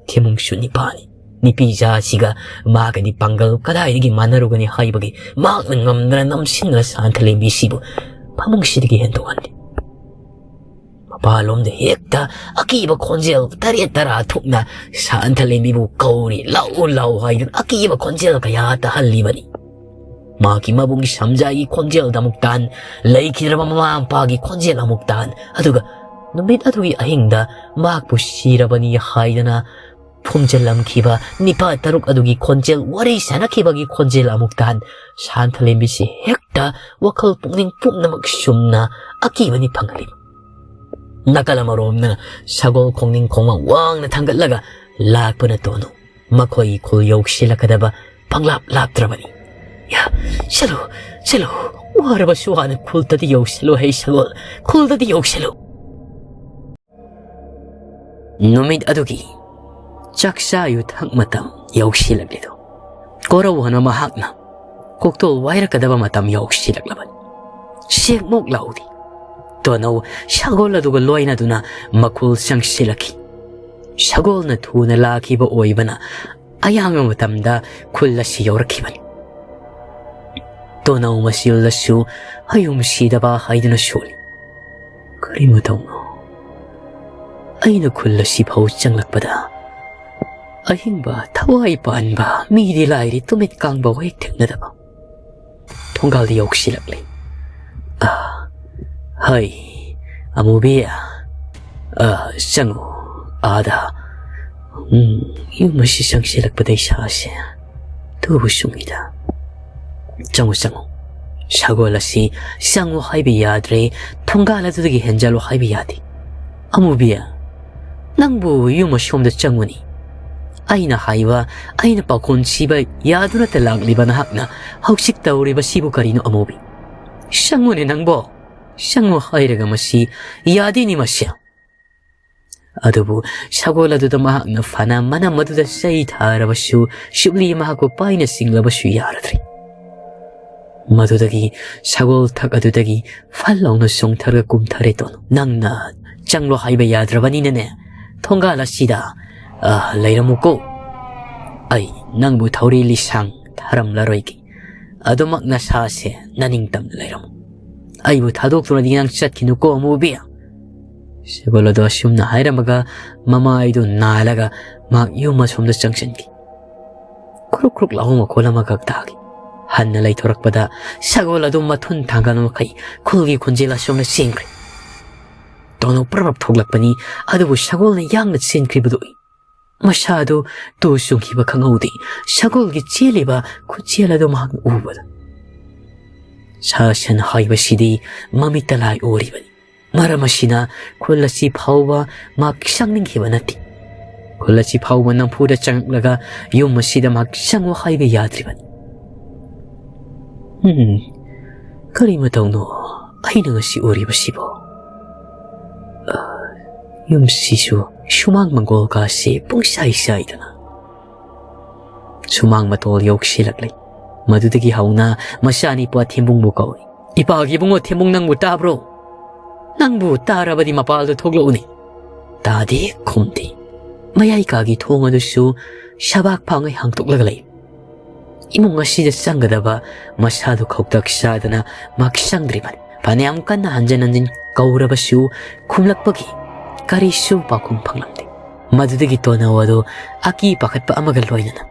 ꯊꯤꯃꯨꯡꯁꯨ ꯅꯤꯄꯥꯅꯤ꯫ ꯅꯤꯄꯤꯖꯥꯁꯤꯒ ꯃꯥꯒꯗꯤ ꯄꯥꯡꯒꯜ ꯀꯗꯥꯏꯗꯒꯤ ꯃꯥꯟꯅꯔꯨꯒꯅꯤ ꯍꯥꯏꯕꯒꯤ ꯃꯍꯥꯛꯅ ꯉꯝꯗꯅ ꯅꯝꯁꯤꯟꯗꯅ ꯁꯥꯟꯊꯂꯦꯝꯕꯤꯁꯤꯕꯨ ꯐꯃꯨꯡꯁꯤꯗꯒꯤ ꯍꯦꯟꯗꯣꯛꯍꯜꯂꯤ꯫ ꯃꯄꯥꯟꯂꯣꯝꯗ ꯍꯦꯛꯇ ꯑꯀꯤꯕ ꯈꯣꯟꯖꯦꯜ ꯇꯔꯦꯠ ꯇꯔꯥ ꯊꯣꯛꯅ ꯁꯥꯟꯊꯂꯦꯝꯕꯤꯕꯨ ꯀꯧꯔꯤ, "ꯂꯥꯛꯎ, ꯂꯥꯛꯎ" ꯍꯥꯏꯗꯨꯅ ꯑꯀꯤꯕ ꯈꯣꯟꯖꯦꯜ ꯀꯌꯥ ꯇꯥꯍꯜꯂꯤꯕꯅꯤ꯫ ꯃꯍꯥꯛꯀꯤ ꯃꯕꯨꯡꯒꯤ ꯁꯝꯖꯥꯏꯒꯤ ꯈꯣꯟꯖꯦꯜꯗ ꯑꯃꯨꯛ ꯇꯥꯟ, ꯂꯩꯈꯤꯗ꯭ꯔꯕ ꯃꯃꯥ ꯃꯄꯥꯒꯤ ꯈꯣꯟꯖꯦꯜ ꯑꯃꯨꯛ ꯇꯥꯟ, ꯑꯗꯨꯒ ꯅꯨꯃꯤꯠ ꯑꯗꯨꯒꯤ ꯑꯍꯤꯡꯗ ꯃꯍꯥꯛꯄꯨ ꯁꯤꯔꯕꯅꯤ ꯍꯥꯏꯗꯅ ꯐꯨꯝꯖꯤꯜꯂꯝꯈꯤꯕ ꯅꯤꯄꯥ ꯇꯔꯨꯛ ꯑꯗꯨꯒꯤ ꯈꯣꯟꯖꯦꯜ, ꯋꯥꯔꯤ ꯁꯥꯟꯅꯈꯤꯕꯒꯤ ꯈꯣꯟꯖꯦꯜ ꯑꯃꯨꯛ ꯇꯥꯟ, ꯁꯥꯟꯊꯂꯦꯝꯕꯤꯁꯤ ꯍꯦꯛꯇ ꯋꯥꯈꯜ ꯄꯨꯛꯅꯤꯡ ꯄꯨꯝꯅꯃꯛ ꯁꯨꯝꯅ ꯑꯀꯤꯕꯅꯤ ꯐꯪꯍꯜꯂꯤꯕ꯫ ꯅꯥꯀꯜ ꯑꯃꯔꯣꯝꯗꯅ ꯁꯒꯣꯜ ꯈꯣꯡꯅꯤꯡ ꯈꯣꯡꯃꯥꯡ ꯋꯥꯡꯅ ꯊꯥꯡꯒꯠꯂꯒ ꯂꯥꯛꯄꯅ ꯇꯣꯅꯨ ꯃꯈꯣꯏꯒꯤ ꯈꯨꯜ ꯌꯧꯁꯤꯜꯂꯛꯀꯗꯕ ꯄꯪꯂꯥꯞ ꯂꯥꯞꯇ꯭ꯔꯕꯅꯤ꯫ "ꯌꯥ, ꯆꯠꯂꯨ, ꯆꯠꯂꯨ, ꯋꯥꯔꯕꯁꯨ ꯋꯥꯅ ꯈꯨꯜꯗꯗꯤ ꯌꯧꯁꯤꯜꯂꯨ, ꯍꯩ ꯁꯒꯣꯜ, ꯈꯨꯜꯗꯗꯤ ꯌꯧꯁꯤꯜꯂꯨ"꯫ ꯅꯨꯃꯤꯠ ꯑꯗꯨꯒꯤ ꯆꯥꯛꯆꯥ ꯌꯨꯊꯛ ꯃꯇꯝ ꯌꯧꯁꯤꯜꯂꯛꯂꯤꯗꯣ ꯀꯣꯔꯧꯍꯟꯕ ꯃꯍꯥꯛꯅ ꯀꯣꯛꯇꯣꯜ ꯋꯥꯏꯔꯛꯀꯗꯕ ꯃꯇꯝ ꯌꯧꯁꯤꯜꯂꯛꯂꯕꯅꯤ꯫ ꯁꯦꯛꯃꯣꯛ ꯂꯥꯎꯔꯤ꯫ ꯇꯣꯅꯧ ꯁꯒꯣꯜ ꯑꯗꯨꯒ ꯂꯣꯏꯅꯗꯨꯅ ꯃꯈꯨꯜ ꯆꯪꯁꯤꯜꯂꯛꯈꯤ꯫ ꯁꯒꯣꯜꯅ ꯊꯨꯅ ꯂꯥꯛꯈꯤꯕ ꯑꯣꯏꯕꯅ ꯑꯌꯥꯝꯕ ꯃꯇꯝꯗ ꯈꯨꯜ ꯑꯁꯤ ꯌꯧꯔꯛꯈꯤꯕꯅꯤ꯫ ꯇꯣꯅꯧ ꯃꯁꯤ ꯎꯜꯂꯁꯨ ꯍꯌꯨꯝ ꯁꯤꯗꯕ ꯍꯥꯏꯗꯨꯅ ꯁꯣꯜꯂꯤ꯫ ꯀꯔꯤ ꯃꯇꯧꯅꯣ? ꯑꯩꯅ ꯈꯨꯜ ꯑꯁꯤꯐꯥꯎ ꯆꯪꯂꯛꯄꯗ ꯑꯍꯤꯡꯕ, ꯊꯋꯥꯏ ꯄꯥꯟꯕ, ꯃꯤꯗꯤ ꯂꯥꯏꯔꯤ, ꯇꯨꯃꯤꯠ ꯀꯥꯡꯕ ꯍꯦꯛ ꯊꯦꯡꯅꯗꯕ꯫ ꯊꯣꯡꯒꯥꯜꯗ ꯌꯧꯁꯤꯜꯂꯛꯂꯦ꯫ "ꯑ, ꯍꯩ, ꯑꯃꯨꯕꯤ, ꯑ, ꯆꯪꯉꯨ, ꯑꯥꯗ꯫ ꯎꯝ, ꯌꯨꯝ ꯑꯁꯤ ꯆꯪꯁꯤꯜꯂꯛꯄꯗ ꯏꯁꯥꯁꯦ ꯇꯨꯕꯨ ꯆꯨꯡꯉꯤꯗ꯫ ꯆꯪꯉꯨ, ꯆꯪꯉꯨ꯫ ꯁꯒꯣꯜ ꯑꯁꯤ ꯆꯪꯉꯨ ꯍꯥꯏꯕ ꯌꯥꯗ꯭ꯔꯦ, ꯊꯣꯡꯒꯥꯜ ꯑꯗꯨꯗꯒꯤ ꯍꯦꯟꯖꯜꯂꯨ ꯍꯥꯏꯕ ꯌꯥꯗꯦ꯫ ꯑꯃꯨꯕꯤ, ꯅꯪꯕꯨ ꯌꯨꯝ ꯑꯁꯣꯝꯗ ꯆꯪꯉꯨꯅꯤ꯫ ꯑꯩꯅ ꯍꯥꯏꯕ, ꯑꯩꯅ ꯄꯥꯎꯈꯣꯟ ꯁꯤꯕ ꯌꯥꯗꯨꯅꯇ ꯂꯥꯛꯂꯤꯕ ꯅꯍꯥꯛꯅ ꯍꯧꯖꯤꯛ ꯇꯧꯔꯤꯕꯁꯤꯕꯨ ꯀꯔꯤꯅꯣ ꯑꯃꯨꯕꯤ? ꯆꯪꯉꯨꯅꯦ ꯅꯪꯕꯣ, ꯆꯪꯉꯨ ꯍꯥꯏꯔꯒ ꯃꯁꯤ ꯌꯥꯗꯦꯅꯤ ꯃꯁꯤ"꯫ ꯑꯗꯨꯕꯨ ꯁꯒꯣꯜ ꯑꯗꯨꯗ ꯃꯍꯥꯛꯅ ꯐꯅ ꯃꯅꯝ ꯑꯗꯨꯗ ꯆꯩ ꯊꯥꯔꯕꯁꯨ, ꯁꯨꯛꯂꯤ ꯃꯍꯥꯛꯄꯨ ꯄꯥꯏꯅ ꯆꯤꯡꯂꯕꯁꯨ ꯌꯥꯔꯗ꯭ꯔꯦ꯫ ꯃꯗꯨꯗꯒꯤ ꯁꯒꯣꯜ ꯊꯛ ꯑꯗꯨꯗꯒꯤ ꯐꯜ ꯂꯥꯎꯅ ꯆꯣꯡꯊꯔꯒ ꯀꯨꯝꯊꯔꯦ ꯇꯣꯅꯨ꯫ "ꯅꯪꯅ ꯆꯪꯂꯣ ꯍꯥꯏꯕ ꯌꯥꯗ꯭ꯔꯕꯅꯤꯅꯅꯦ, ꯊꯣꯡꯒꯥꯜ ꯑꯁꯤꯗ, ꯑ, ꯂꯩꯔꯝꯃꯨꯀꯣ꯫ ꯑꯩ ꯅꯪꯕꯨ ꯊꯧꯔꯤ ꯂꯤꯁꯥꯡ ꯊꯥꯔꯝꯂꯔꯣꯏꯒꯦ꯫ ꯑꯗꯨꯃꯛ ꯅꯁꯥꯁꯦ ꯅꯅꯤꯡꯇꯝꯅ ꯂꯩꯔꯝꯃꯨ꯫ ꯑꯩꯕꯨ ꯊꯥꯗꯣꯛꯇꯨꯅꯗꯤ ꯅꯪ ꯆꯠꯈꯤꯅꯨꯀꯣ ꯑꯃꯨꯕꯤ"꯫ ꯁꯒꯣꯜ ꯑꯗꯣ ꯑꯁꯨꯝꯅ ꯍꯥꯏꯔꯝꯃꯒ ꯃꯃꯥꯏꯗꯨ ꯅꯥꯜꯂꯒ ꯃꯍꯥꯛ ꯌꯨꯝ ꯑꯁꯣꯝꯗ ꯆꯪꯁꯤꯟꯈꯤ꯫ ꯈꯨꯔꯨꯛ ꯈꯨꯔꯨꯛ ꯂꯥꯎꯕ ꯃꯈꯣꯜ ꯑꯃꯈꯛ ꯇꯥꯈꯤ꯫ ꯍꯟꯅ ꯂꯩꯊꯣꯔꯛꯄꯗ ꯁꯒꯣꯜ ꯑꯗꯨ ꯃꯊꯨꯟ ꯊꯥꯡꯒꯠ ꯃꯈꯩ ꯈꯨꯜꯒꯤ ꯈꯣꯟꯖꯦꯜ ꯑꯁꯣꯝꯗ ꯆꯦꯟꯈ꯭ꯔꯦ꯫ ꯇꯣꯅꯧ ꯄ꯭ꯔꯞ ꯄ꯭ꯔꯞ ꯊꯣꯛꯂꯛꯄꯅꯤ, ꯑꯗꯨꯕꯨ ꯁꯒꯣꯜꯅ ꯌꯥꯡꯅ ꯆꯦꯟꯈ꯭ꯔꯤꯕꯗꯨ ꯎꯏ꯫ ꯃꯁꯥꯗꯨ ꯇꯨ ꯆꯨꯡꯈꯤꯕ ꯈꯪꯍꯧꯗꯦ꯫ ꯁꯒꯣꯜꯒꯤ ꯆꯦꯜꯂꯤꯕ ꯈꯨꯠꯆꯦꯜ ꯑꯗꯨ ꯃꯍꯥꯛꯅ ꯎꯕꯗ ꯁꯥ ꯁꯟ ꯍꯥꯏꯕꯁꯤꯗꯤ ꯃꯃꯤꯠꯇ ꯂꯥꯏ ꯎꯔꯤꯕꯅꯤ꯫ ꯃꯔꯝ ꯑꯁꯤꯅ ꯈꯨꯜ ꯑꯁꯤ ꯐꯥꯎꯕ ꯃꯍꯥꯛ ꯆꯪꯅꯤꯡꯈꯤꯕ ꯅꯠꯇꯦ꯫ ꯈꯨꯜ ꯑꯁꯤ ꯐꯥꯎꯕ ꯅꯝꯐꯨꯗ ꯆꯪꯂꯛꯂꯒ ꯌꯨꯝ ꯑꯁꯤꯗ ꯃꯍꯥꯛ ꯆꯪꯉꯨ ꯍꯥꯏꯕ ꯌꯥꯗ꯭ꯔꯤꯕꯅꯤ꯫ ꯎꯝ, ꯀꯔꯤ ꯃꯇꯧꯅꯣ ꯑꯩꯅ ꯉꯁꯤ ꯎꯔꯤꯕꯁꯤꯕꯣ? ꯑ, ꯌꯨꯝꯁꯤꯁꯨ ꯁꯨꯃꯥꯡ ꯃꯪꯒꯣꯜ ꯀꯥꯁꯦ ꯄꯨꯡꯁꯥꯏ ꯁꯥꯏꯗꯅ꯫ ꯁꯨꯃꯥꯡ ꯃꯇꯣꯜ ꯌꯧꯁꯤꯜꯂꯛꯂꯦ꯫ ꯃꯗꯨꯗꯒꯤ ꯍꯧꯅ ꯃꯆꯥꯅꯤꯄꯥ ꯊꯦꯝꯕꯨꯡꯕꯨ ꯀꯧꯏ꯫ "ꯏꯄꯥꯒꯤ ꯏꯕꯨꯡꯉꯣ ꯊꯦꯝꯕꯨꯡ, ꯅꯪꯕꯨ ꯇꯥꯕ꯭ꯔꯣ? ꯅꯪꯕꯨ ꯇꯥꯔꯕꯗꯤ ꯃꯄꯥꯜꯗ ꯊꯣꯛꯂꯛꯎꯅꯦ"꯫ ꯇꯥꯗꯦ, ꯈꯨꯝꯗꯦ꯫ ꯃꯌꯥꯏ ꯀꯥꯒꯤ ꯊꯣꯡ ꯑꯗꯨꯁꯨ ꯁꯕꯥꯛ ꯐꯥꯡꯉꯩ ꯍꯥꯡꯗꯣꯛꯂꯒ ꯂꯩ꯫ ꯏꯃꯨꯡ ꯑꯁꯤꯗ ꯆꯪꯒꯗꯕ ꯃꯁꯥꯗꯨ ꯈꯧꯇꯛ ꯆꯥꯗꯅ ꯃꯍꯥꯛ ꯆꯪꯗ꯭ꯔꯤꯕꯅꯤ꯫ ꯐꯅꯌꯥꯝ ꯀꯟꯅ ꯍꯟꯖꯤꯟ ꯍꯟꯖꯤꯟ ꯀꯧꯔꯕꯁꯨ ꯈꯨꯝꯂꯛꯄꯒꯤ ꯀꯔꯤꯁꯨ ꯄꯥꯎꯈꯨꯝ ꯐꯪꯂꯝꯗꯦ꯫ ꯃꯗꯨꯗꯒꯤ ꯇꯣꯅꯧ ꯑꯗꯨ ꯑꯀꯤ ꯄꯥꯈꯠꯄ ꯑꯃꯒ ꯂꯣꯏꯅꯅ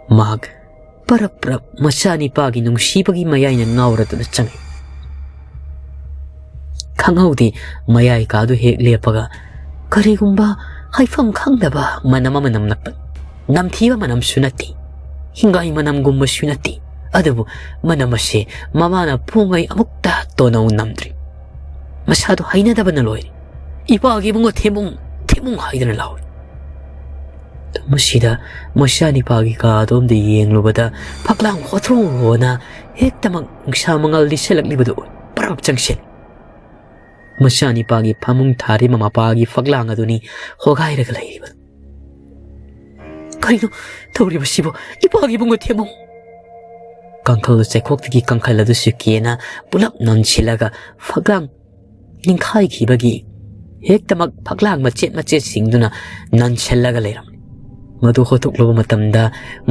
ꯃꯍꯥꯛ ꯄꯔꯞ ꯄꯔꯞ ꯃꯆꯥꯅꯤꯄꯥꯒꯤ ꯅꯨꯡꯁꯤꯕꯒꯤ ꯃꯌꯥꯏꯅ ꯉꯥꯎꯔꯗꯨꯅ ꯆꯪꯏ꯫ ꯈꯪꯍꯧꯗꯦ, ꯃꯌꯥꯏ ꯀꯥꯗꯨ ꯍꯦꯛ ꯂꯦꯞꯄꯒ ꯀꯔꯤꯒꯨꯝꯕ ꯍꯥꯏꯐꯝ ꯈꯪꯗꯕ ꯃꯅꯝ ꯑꯃ ꯅꯝꯂꯛꯄ꯫ ꯅꯝꯊꯤꯕ ꯃꯅꯝꯁꯨ ꯅꯠꯇꯦ, ꯍꯤꯡꯒꯥꯏ ꯃꯅꯝꯒꯨꯝꯕꯁꯨ ꯅꯠꯇꯦ, ꯑꯗꯨꯕꯨ ꯃꯅꯝ ꯑꯁꯦ ꯃꯃꯥꯅ ꯄꯣꯛꯉꯩ ꯑꯃꯨꯛꯇ ꯇꯣꯅꯧ ꯅꯝꯗ꯭ꯔꯤ꯫ ꯃꯁꯥꯗꯣ ꯍꯩꯅꯗꯕꯅ ꯂꯣꯏꯔꯦ꯫ "ꯏꯄꯥꯒꯤ ꯏꯕꯨꯡꯉꯣ ꯊꯦꯝꯃꯨꯡ, ꯊꯦꯝꯃꯨꯡ" ꯍꯥꯏꯗꯨꯅ ꯂꯥꯎꯔꯤ꯫ ꯃꯁꯤꯗ ꯃꯆꯥꯅꯤꯄꯥꯒꯤ ꯀꯥ ꯑꯗꯣꯝꯗ ꯌꯦꯡꯂꯨꯕꯗ ꯐꯛꯂꯥꯡ ꯍꯣꯊ꯭ꯔꯣ ꯍꯣꯅ ꯍꯦꯛꯇꯃꯛ ꯅꯨꯡꯁꯥ ꯃꯉꯥꯜ ꯂꯤꯁꯜꯂꯛꯂꯤꯕꯗꯨ ꯄꯔꯞ ꯆꯪꯁꯤꯜꯂꯤ꯫ ꯃꯆꯥꯅꯤꯄꯥꯒꯤ ꯐꯃꯨꯡ ꯊꯥꯔꯤꯕ ꯃꯄꯥꯒꯤ ꯐꯛꯂꯥꯡ ꯑꯗꯨꯅꯤ ꯍꯣꯒꯥꯏꯔꯒ ꯂꯩꯔꯤꯕ꯫ "ꯀꯩꯅꯣ ꯇꯧꯔꯤꯕꯁꯤꯕꯣ, ꯏꯄꯥꯒꯤ ꯏꯕꯨꯡꯉꯣ ꯊꯦꯝꯃꯨꯡ?" ꯀꯥꯡꯈꯜ ꯆꯩꯈꯣꯛꯇꯒꯤ ꯀꯥꯡꯈꯜ ꯑꯗꯨꯁꯨ ꯀꯦꯅ ꯄꯨꯂꯞ ꯅꯟꯁꯤꯜꯂꯒ ꯐꯛꯂꯥꯡ ꯅꯤꯡꯈꯥꯏꯈꯤꯕꯒꯤ ꯍꯦꯛꯇꯃꯛ ꯐꯛꯂꯥꯡ ꯃꯆꯦꯠ ꯃꯆꯦꯠꯁꯤꯡꯗꯨꯅ ꯅꯟꯁꯤꯜꯂꯒ ꯂꯩꯔꯝꯃꯤ꯫ ꯃꯗꯨ ꯍꯣꯠꯇꯣꯛꯂꯨꯕ ꯃꯇꯝꯗ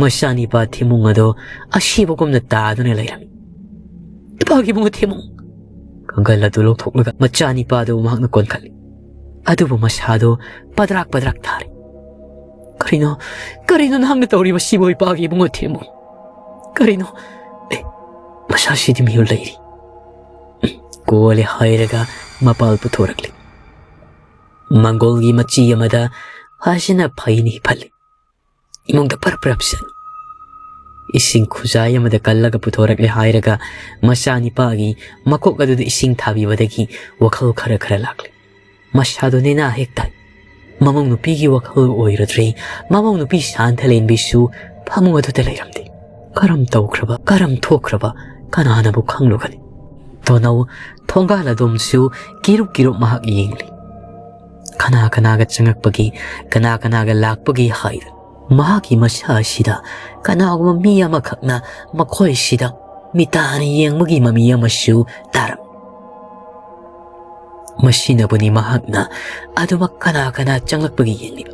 ꯃꯆꯥꯅꯤꯄꯥ ꯊꯦꯝꯃꯨꯡ ꯑꯗꯣ ꯑꯁꯤꯕꯒꯨꯝꯅ ꯇꯥꯗꯨꯅ ꯂꯩꯔꯝꯃꯤ꯫ "ꯏꯄꯥꯒꯤ ꯏꯕꯨꯡꯉꯣ ꯊꯦꯝꯃꯨꯡ!" ꯀꯥꯡꯈꯜ ꯑꯗꯨ ꯂꯧꯊꯣꯛꯂꯒ ꯃꯆꯥꯅꯤꯄꯥꯗꯨ ꯃꯍꯥꯛꯅ ꯀꯣꯟꯈꯠꯂꯤ꯫ ꯑꯗꯨꯕꯨ ꯃꯁꯥꯗꯣ ꯄꯗ꯭ꯔꯥꯛ ꯄꯗ꯭ꯔꯥꯛ ꯊꯥꯔꯤ꯫ "ꯀꯔꯤꯅꯣ, ꯀꯔꯤꯅꯣ ꯅꯍꯥꯛꯅ ꯇꯧꯔꯤꯕꯁꯤꯕꯨ, ꯏꯄꯥꯒꯤ ꯏꯕꯨꯡꯉꯣ ꯊꯦꯝꯃꯨꯡ? ꯀꯔꯤꯅꯣ? ꯑꯦ, ꯃꯁꯥꯁꯤꯗꯤ ꯃꯤꯍꯨꯜ ꯂꯩꯔꯤ!" ꯀꯣꯜꯂꯦ ꯍꯥꯏꯔꯒ ꯃꯄꯥꯜ ꯄꯨꯊꯣꯔꯛꯂꯤ꯫ ꯃꯪꯒꯣꯜꯒꯤ ꯃꯆꯤ ꯑꯃꯗ ꯐꯖꯅ ꯐꯩꯅ ꯍꯤꯞꯍꯜꯂꯤ꯫ ꯏꯃꯨꯡꯗ ꯄꯔꯞ ꯄꯔꯞ ꯆꯪꯏ꯫ ꯏꯁꯤꯡ ꯈꯨꯖꯥꯏ ꯑꯃꯗ ꯀꯜꯂꯒ ꯄꯨꯊꯣꯔꯛꯂꯦ ꯍꯥꯏꯔꯒ ꯃꯆꯥꯅꯤꯄꯥꯒꯤ ꯃꯀꯣꯛ ꯑꯗꯨꯗ ꯏꯁꯤꯡ ꯊꯥꯕꯤꯕꯗꯒꯤ ꯋꯥꯈꯜ ꯈꯔ ꯈꯔ ꯂꯥꯛꯂꯦ꯫ ꯃꯁꯥꯗꯣ ꯅꯦꯅꯥ ꯍꯦꯛ ꯇꯥꯏ꯫ ꯃꯃꯧ ꯅꯨꯄꯤꯒꯤ ꯋꯥꯈꯜ ꯑꯣꯏꯔꯨꯗ꯭ꯔꯦ꯫ ꯃꯃꯧ ꯅꯨꯄꯤ ꯁꯥꯟꯊꯂꯦꯟꯕꯤꯁꯨ ꯐꯃꯨꯡ ꯑꯗꯨꯗ ꯂꯩꯔꯝꯗꯦ꯫ ꯀꯔꯝ ꯇꯧꯈ꯭ꯔꯕ, ꯀꯔꯝ ꯊꯣꯛꯈ꯭ꯔꯕ, ꯀꯅꯥꯅꯕꯨ ꯈꯪꯂꯨꯒꯅꯤ? ꯇꯣꯅꯧ ꯊꯣꯡꯒꯥꯜ ꯑꯗꯣꯝꯁꯨ ꯀꯤꯔꯨꯞ ꯀꯤꯔꯨꯞ ꯃꯍꯥꯛ ꯌꯦꯡꯂꯤ꯫ ꯀꯅꯥ ꯀꯅꯥꯒ ꯆꯪꯉꯛꯄꯒꯤ, ꯀꯅꯥ ꯀꯅꯥꯒ ꯂꯥꯛꯄꯒꯤ ꯍꯥꯏꯗꯨꯅ꯫ ꯃꯍꯥꯛꯀꯤ ꯃꯁꯥ ꯑꯁꯤꯗ ꯀꯅꯥꯒꯨꯝꯕ ꯃꯤ ꯑꯃꯈꯛꯅ ꯃꯈꯣꯏꯁꯤꯗ ꯃꯤꯇꯥꯅ ꯌꯦꯡꯕꯒꯤ ꯃꯃꯤ ꯑꯃꯁꯨ ꯇꯥꯔꯝꯃꯤ꯫ ꯃꯁꯤꯅꯕꯨꯅꯤ ꯃꯍꯥꯛꯅ ꯑꯗꯨꯃꯛ ꯀꯅꯥ ꯀꯅꯥ ꯆꯪꯂꯛꯄꯒꯤ ꯌꯦꯡꯂꯤꯕ꯫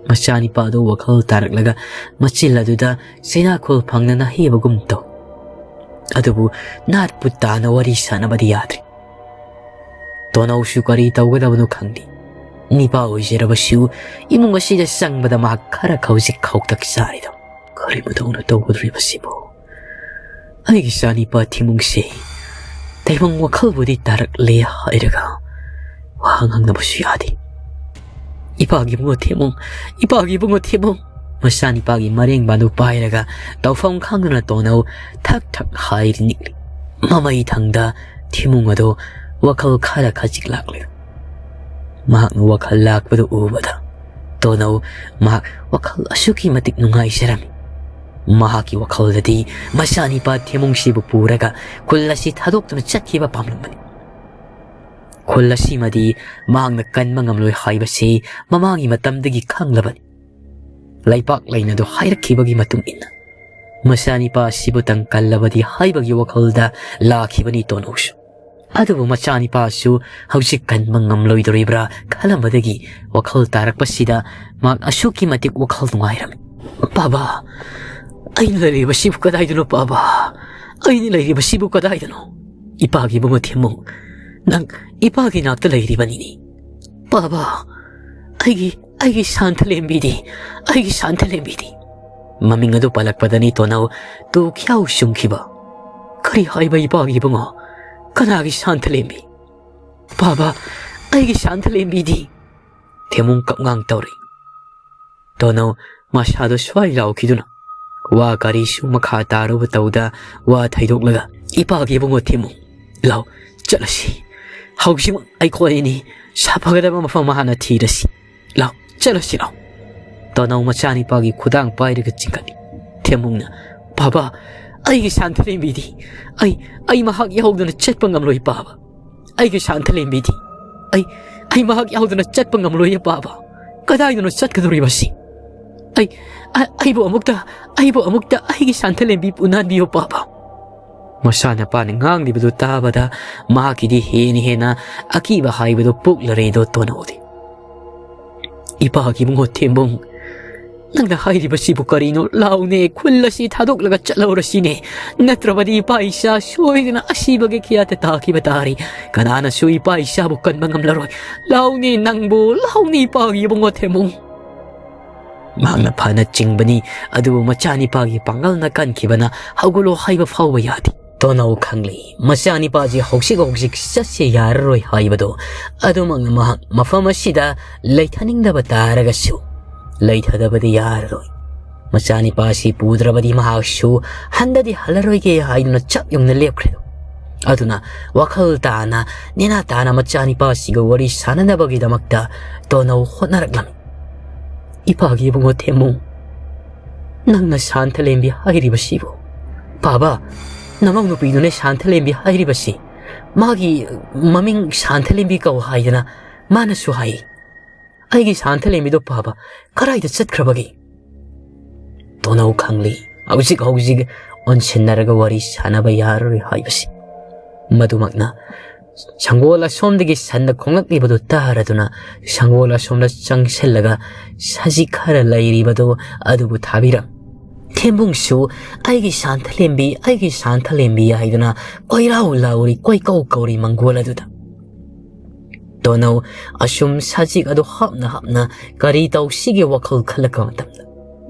ꯃꯆꯥꯅꯤꯄꯥꯗꯨ ꯋꯥꯈꯜ ꯇꯥꯔꯛꯂꯒ ꯃꯆꯤꯜ ꯑꯗꯨꯗ ꯆꯩꯅꯥꯈꯣꯜ ꯐꯪꯅ ꯅꯥꯍꯦꯕꯒꯨꯝ ꯇꯧ꯫ ꯑꯗꯨꯕꯨ ꯅꯥꯠꯄꯨ ꯇꯥꯅ ꯋꯥꯔꯤ ꯁꯥꯟꯅꯕꯗꯤ ꯌꯥꯗ꯭ꯔꯤ꯫ ꯇꯣꯅꯧꯁꯨ ꯀꯔꯤ ꯇꯧꯒꯗꯕꯅꯣ ꯈꯪꯗꯦ꯫ ꯅꯤꯄꯥ ꯑꯣꯏꯖꯔꯕꯁꯨ ꯏꯃꯨꯡ ꯑꯁꯤꯗ ꯆꯪꯕꯗ ꯃꯍꯥꯛ ꯈꯔ ꯍꯧꯖꯤꯛ ꯈꯧꯇꯛ ꯆꯥꯔꯤꯗꯣ꯫ ꯀꯔꯤꯕꯨꯗꯧꯅ ꯇꯧꯒꯗꯧꯔꯤꯕꯁꯤꯕꯨ? ꯑꯩꯒꯤ ꯏꯆꯥꯅꯤꯄꯥ ꯊꯤꯃꯨꯡꯁꯦ ꯇꯥꯏꯕꯪ ꯋꯥꯈꯜꯕꯨꯗꯤ ꯇꯥꯔꯛꯂꯦ ꯍꯥꯏꯔꯒ ꯋꯥ ꯉꯥꯡꯅꯕꯁꯨ ꯌꯥꯗꯦ꯫ "ꯏꯄꯥꯒꯤ ꯏꯕꯨꯡꯉꯣ ꯊꯦꯃꯨꯡ, ꯏꯄꯥꯒꯤ ꯏꯕꯨꯡꯉꯣ ꯊꯦꯃꯨꯡ!" ꯃꯆꯥꯅꯤꯄꯥꯒꯤ ꯃꯔꯦꯡꯕꯥꯟꯗꯨ ꯄꯥꯏꯔꯒ ꯇꯧꯐꯝ ꯈꯪꯗꯅ ꯇꯣꯅꯧ ꯊꯛ ꯊꯛ ꯍꯥꯏꯔꯤ ꯅꯤꯛꯂꯤ꯫ ꯃꯃꯩ ꯊꯪꯗ ꯊꯤꯃꯨꯡ ꯑꯗꯨ ꯋꯥꯈꯜ ꯈꯔ ꯈꯖꯤꯛ ꯂꯥꯛꯂꯦ꯫ ꯃꯍꯥꯛꯅ ꯋꯥꯈꯜ ꯂꯥꯛꯄꯗꯨ ꯎꯕꯗ ꯇꯣꯅꯧ ꯃꯍꯥꯛ ꯋꯥꯈꯜ ꯑꯁꯨꯛꯀꯤ ꯃꯇꯤꯛ ꯅꯨꯡꯉꯥꯏꯖꯔꯝꯃꯤ꯫ ꯃꯍꯥꯛꯀꯤ ꯋꯥꯈꯜꯗꯗꯤ ꯃꯆꯥꯅꯤꯄꯥ ꯊꯦꯃꯨꯡꯁꯤꯕꯨ ꯄꯨꯔꯒ ꯈꯨꯜ ꯑꯁꯤ ꯊꯥꯗꯣꯛꯇꯨꯅ ꯆꯠꯈꯤꯕ ꯄꯥꯝꯂꯝꯕꯅꯤ꯫ ꯈꯨꯜ ꯑꯁꯤꯃꯗꯤ ꯃꯍꯥꯛꯅ ꯀꯟꯕ ꯉꯝꯂꯣꯏ ꯍꯥꯏꯕꯁꯤ ꯃꯃꯥꯡꯒꯤ ꯃꯇꯝꯗꯒꯤ ꯈꯪꯂꯕꯅꯤ꯫ ꯂꯩꯄꯥꯛ ꯂꯩꯅꯗꯨ ꯍꯥꯏꯔꯛꯈꯤꯕꯒꯤ ꯃꯇꯨꯡ ꯏꯟꯅ ꯃꯆꯥꯅꯤꯄꯥ ꯑꯁꯤꯕꯨꯇꯪ ꯀꯜꯂꯕꯗꯤ ꯍꯥꯏꯕꯒꯤ ꯋꯥꯈꯜꯗ ꯂꯥꯛꯈꯤꯕꯅꯤ ꯇꯣꯅꯧꯁꯨ꯫ ꯑꯗꯨꯕꯨ ꯃꯆꯥꯅꯤꯄꯥꯁꯨ ꯍꯧꯖꯤꯛ ꯀꯟꯕ ꯉꯝꯂꯣꯏꯗꯣꯔꯤꯕ꯭ꯔꯥ ꯈꯜꯂꯝꯕꯗꯒꯤ ꯋꯥꯈꯜ ꯇꯥꯔꯛꯄꯁꯤꯗ ꯃꯍꯥꯛ ꯑꯁꯨꯛꯀꯤ ꯃꯇꯤꯛ ꯋꯥꯈꯜ ꯅꯨꯡꯉꯥꯏꯔꯝꯃꯤ꯫ "ꯄꯥꯕꯥ, ꯑꯩꯅ ꯂꯩꯔꯤꯕꯁꯤꯕꯨ ꯀꯗꯥꯏꯗꯅꯣ ꯄꯥꯕꯥ? ꯑꯩꯅ ꯂꯩꯔꯤꯕꯁꯤꯕꯨ ꯀꯗꯥꯏꯗꯅꯣ? ꯏꯄꯥꯒꯤ ꯏꯕꯨꯡꯉꯣ ꯊꯦꯝꯃꯨ, ꯅꯪ ꯏꯄꯥꯒꯤ ꯅꯥꯛꯇ ꯂꯩꯔꯤꯕꯅꯤꯅꯦ꯫ ꯄꯥꯕꯥ, ꯑꯩꯒꯤ, ꯑꯩꯒꯤ ꯁꯥꯟꯊ ꯂꯦꯝꯕꯤꯗꯤ, ꯑꯩꯒꯤ ꯁꯥꯟꯊ ꯂꯦꯝꯕꯤꯗꯤ!" ꯃꯃꯤꯡ ꯑꯗꯨ ꯄꯜꯂꯛꯄꯗꯅꯤ ꯇꯣꯅꯧ ꯇꯨ ꯈ꯭ꯌꯥꯎ ꯆꯨꯝꯈꯤꯕ꯫ "ꯀꯔꯤ ꯍꯥꯏꯕ ꯏꯄꯥꯒꯤ ꯏꯕꯨꯡꯉꯣ? ꯀꯅꯥꯒꯤ ꯁꯥꯟꯊ ꯂꯦꯝꯕꯤ? ꯄꯥꯕꯥ, ꯑꯩꯒꯤ ꯁꯥꯟꯊ ꯂꯦꯝꯕꯤꯗꯤ!" ꯊꯦꯃꯨꯡ ꯀꯞꯉꯥꯡ ꯇꯧꯔꯤ꯫ ꯇꯣꯅꯧ ꯃꯁꯥꯗꯣ ꯁ꯭ꯋꯥꯏ ꯂꯥꯎꯈꯤꯗꯨꯅ ꯋꯥ ꯀꯔꯤꯁꯨ ꯃꯈꯥ ꯇꯥꯔꯨꯕ ꯇꯧꯗ ꯋꯥ ꯊꯩꯗꯣꯛꯂꯒ, "ꯏꯄꯥꯒꯤ ꯏꯕꯨꯡꯉꯣ ꯊꯦꯃꯨꯡ, ꯂꯥꯎ, ꯆꯠꯂꯁꯤ꯫ ꯍꯧꯖꯤꯛꯃꯛ ꯑꯩꯈꯣꯏ ꯑꯅꯤ ꯁꯥꯐꯒꯗꯕ ꯃꯐꯝ ꯍꯥꯟꯅ ꯊꯤꯔꯁꯤ꯫ ꯂꯥꯎ, ꯆꯠꯂꯁꯤ ꯂꯥꯎ!" ꯇꯣꯅꯧ ꯃꯆꯥꯅꯤꯄꯥꯒꯤ ꯈꯨꯗꯥꯡ ꯄꯥꯏꯔꯒ ꯆꯤꯡꯈꯠꯂꯤ꯫ ꯊꯦꯃꯨꯡꯅ, "ꯄꯥꯕꯥ, ꯑꯩꯒꯤ ꯁꯥꯟꯊ ꯂꯦꯝꯕꯤꯗꯤ꯫ ꯑꯩ, ꯑꯩ ꯃꯍꯥꯛ ꯌꯥꯎꯗꯅ ꯆꯠꯄ ꯉꯝꯂꯣꯏ ꯄꯥꯕꯥ꯫ ꯑꯩꯒꯤ ꯁꯥꯟꯊ ꯂꯦꯝꯕꯤꯗꯤ꯫ ꯑꯩ, ꯑꯩ ꯃꯍꯥꯛ ꯌꯥꯎꯗꯅ ꯆꯠꯄ ꯉꯝꯂꯣꯏꯌꯦ ꯄꯥꯕꯥ꯫ ꯀꯗꯥꯏꯗꯅꯣ ꯆꯠꯀꯗꯧꯔꯤꯕꯁꯤ? ꯑꯩ, ꯑ-, ꯑꯩꯕꯨ ꯑꯃꯨꯛꯇ, ꯑꯩꯕꯨ ꯑꯃꯨꯛꯇ ꯑꯩꯒꯤ ꯁꯥꯟꯊ ꯂꯦꯝꯕꯤꯕꯨ ꯅꯥꯟꯕꯤꯌꯨ ꯄꯥꯕꯥ!" ꯃꯆꯥꯅꯨꯄꯥꯅ ꯉꯥꯡꯂꯤꯕꯗꯨ ꯇꯥꯕꯗ ꯃꯍꯥꯛꯀꯤꯗꯤ ꯍꯦꯟꯅ ꯍꯦꯟꯅ ꯑꯀꯤꯕ ꯍꯥꯏꯕꯗꯨ ꯄꯣꯛꯂꯔꯦꯗꯣ ꯇꯣꯅꯧꯗꯤ꯫ "ꯏꯄꯥꯒꯤ ꯏꯕꯨꯡꯉꯣ ꯊꯦꯝꯕꯨꯡ, ꯅꯪꯅ ꯍꯥꯏꯔꯤꯕꯁꯤꯕꯨ ꯀꯔꯤꯅꯣ? ꯂꯥꯎꯅꯦ, ꯈꯨꯜ ꯑꯁꯤ ꯊꯥꯗꯣꯛꯂꯒ ꯆꯠꯍꯧꯔꯁꯤꯅꯦ꯫ ꯅꯠꯇ꯭ꯔꯕꯗꯤ ꯏꯄꯥ ꯏꯆꯥ ꯁꯣꯏꯗꯅ ꯑꯁꯤꯕꯒꯤ ꯈꯤꯌꯥꯠꯇ ꯇꯥꯈꯤꯕ ꯇꯥꯔꯦ꯫ ꯀꯅꯥꯅꯁꯨ ꯏꯄꯥ ꯏꯆꯥꯕꯨ ꯀꯟꯕ ꯉꯝꯂꯔꯣꯏ꯫ ꯂꯥꯎꯅꯦ ꯅꯪꯕꯨ, ꯂꯥꯎꯅꯦ ꯏꯄꯥꯒꯤ ꯏꯕꯨꯡꯉꯣ ꯊꯦꯝꯕꯨꯡ!" ꯃꯍꯥꯛꯅ ꯐꯅ ꯆꯤꯡꯕꯅꯤ, ꯑꯗꯨꯕꯨ ꯃꯆꯥꯅꯤꯄꯥꯒꯤ ꯄꯥꯡꯒꯜꯅ ꯀꯟꯈꯤꯕꯅ ꯍꯧꯒꯠꯂꯣ ꯍꯥꯏꯕ ꯐꯥꯎꯕ ꯌꯥꯗꯦ꯫ ꯇꯣꯅꯧ ꯈꯪꯂꯤ, ꯃꯆꯥꯅꯤꯄꯥꯁꯤ ꯍꯧꯖꯤꯛ ꯍꯧꯖꯤꯛ ꯆꯠꯁꯦ ꯌꯥꯔꯔꯣꯏ ꯍꯥꯏꯕꯗꯣ꯫ ꯑꯗꯨꯃꯛꯅ ꯃꯍꯥꯛ ꯃꯐꯝ ꯑꯁꯤꯗ ꯂꯩꯊꯅꯤꯡꯗꯕ ꯇꯥꯔꯒꯁꯨ ꯂꯩꯊꯗꯕꯗꯤ ꯌꯥꯔꯔꯣꯏ꯫ ꯃꯆꯥꯅꯤꯄꯥꯁꯤ ꯄꯨꯗ꯭ꯔꯕꯗꯤ ꯃꯍꯥꯛꯁꯨ ꯍꯟꯗꯗꯤ ꯍꯜꯂꯔꯣꯏꯒꯦ ꯍꯥꯏꯗꯨꯅ ꯆꯞ ꯌꯨꯡꯅ ꯂꯦꯞꯈ꯭ꯔꯦ꯫ ꯑꯗꯨꯅ ꯋꯥꯈꯜ ꯇꯥꯅ, ꯅꯦꯅꯥ ꯇꯥꯅ ꯃꯆꯥꯅꯤꯄꯥꯁꯤꯒ ꯋꯥꯔꯤ ꯁꯥꯟꯅꯅꯕꯒꯤꯗꯃꯛꯇ ꯇꯣꯅꯧ ꯍꯣꯠꯅꯔꯛꯂꯝꯃꯤ꯫ "ꯏꯄꯥꯒꯤ ꯏꯕꯨꯡꯉꯣ ꯊꯦꯝꯃꯨ, ꯅꯪꯅ ꯁꯥꯟꯊꯂꯦꯝꯕꯤ ꯍꯥꯏꯔꯤꯕꯁꯤꯕꯨ?" "ꯄꯥꯕ, ꯅꯅꯥꯎ ꯅꯨꯄꯤꯗꯨꯅꯦ ꯁꯥꯟꯊꯂꯦꯝꯕꯤ ꯍꯥꯏꯔꯤꯕꯁꯤ꯫ ꯃꯥꯒꯤ ꯃꯃꯤꯡ ꯁꯥꯟꯊꯂꯦꯝꯕꯤ ꯀꯧ ꯍꯥꯏꯗꯅ ꯃꯥꯅꯁꯨ ꯍꯥꯏ꯫ ꯑꯩꯒꯤ ꯁꯥꯟꯊꯂꯦꯝꯕꯤꯗꯣ ꯄꯥꯕ ꯀꯗꯥꯏꯗ ꯆꯠꯈ꯭ꯔꯕꯒꯦ?" ꯇꯣꯅꯧ ꯈꯪꯂꯤ, ꯍꯧꯖꯤꯛ ꯍꯧꯖꯤꯛ ꯑꯣꯟꯁꯤꯟꯅꯔꯒ ꯋꯥꯔꯤ ꯁꯥꯟꯅꯕ ꯌꯥꯔꯔꯣꯏ ꯍꯥꯏꯕꯁꯤ꯫ ꯃꯗꯨꯃꯛꯅ ꯁꯪꯒꯣꯜ ꯑꯁꯣꯝꯗꯒꯤ ꯁꯟꯅ ꯈꯣꯡꯂꯛꯂꯤꯕꯗꯨ ꯇꯥꯔꯗꯨꯅ ꯁꯪꯒꯣꯜ ꯑꯁꯣꯝꯗ ꯆꯪꯁꯤꯜꯂꯒ ꯁꯖꯤꯛ ꯈꯔ ꯂꯩꯔꯤꯕꯗꯨ ꯑꯗꯨꯕꯨ ꯊꯥꯕꯤꯔꯝ꯫ ꯊꯦꯝꯕꯨꯡꯁꯨ "ꯑꯩꯒꯤ ꯁꯥꯟꯊꯂꯦꯝꯕꯤ, ꯑꯩꯒꯤ ꯁꯥꯟꯊꯂꯦꯝꯕꯤ" ꯍꯥꯏꯗꯨꯅ ꯀꯣꯏꯔꯥꯎ ꯂꯥꯎꯔꯤ, ꯀꯣꯏꯀꯧ ꯀꯧꯔꯤ ꯃꯪꯒꯣꯜ ꯑꯗꯨꯗ꯫ ꯇꯣꯅꯧ ꯑꯁꯨꯝ ꯁꯖꯤꯛ ꯑꯗꯨ ꯍꯥꯞꯅ ꯍꯥꯞꯅ ꯀꯔꯤ ꯇꯧꯁꯤꯒꯦ ꯋꯥꯈꯜ ꯈꯜꯂꯛꯄ ꯃꯇꯝꯗ,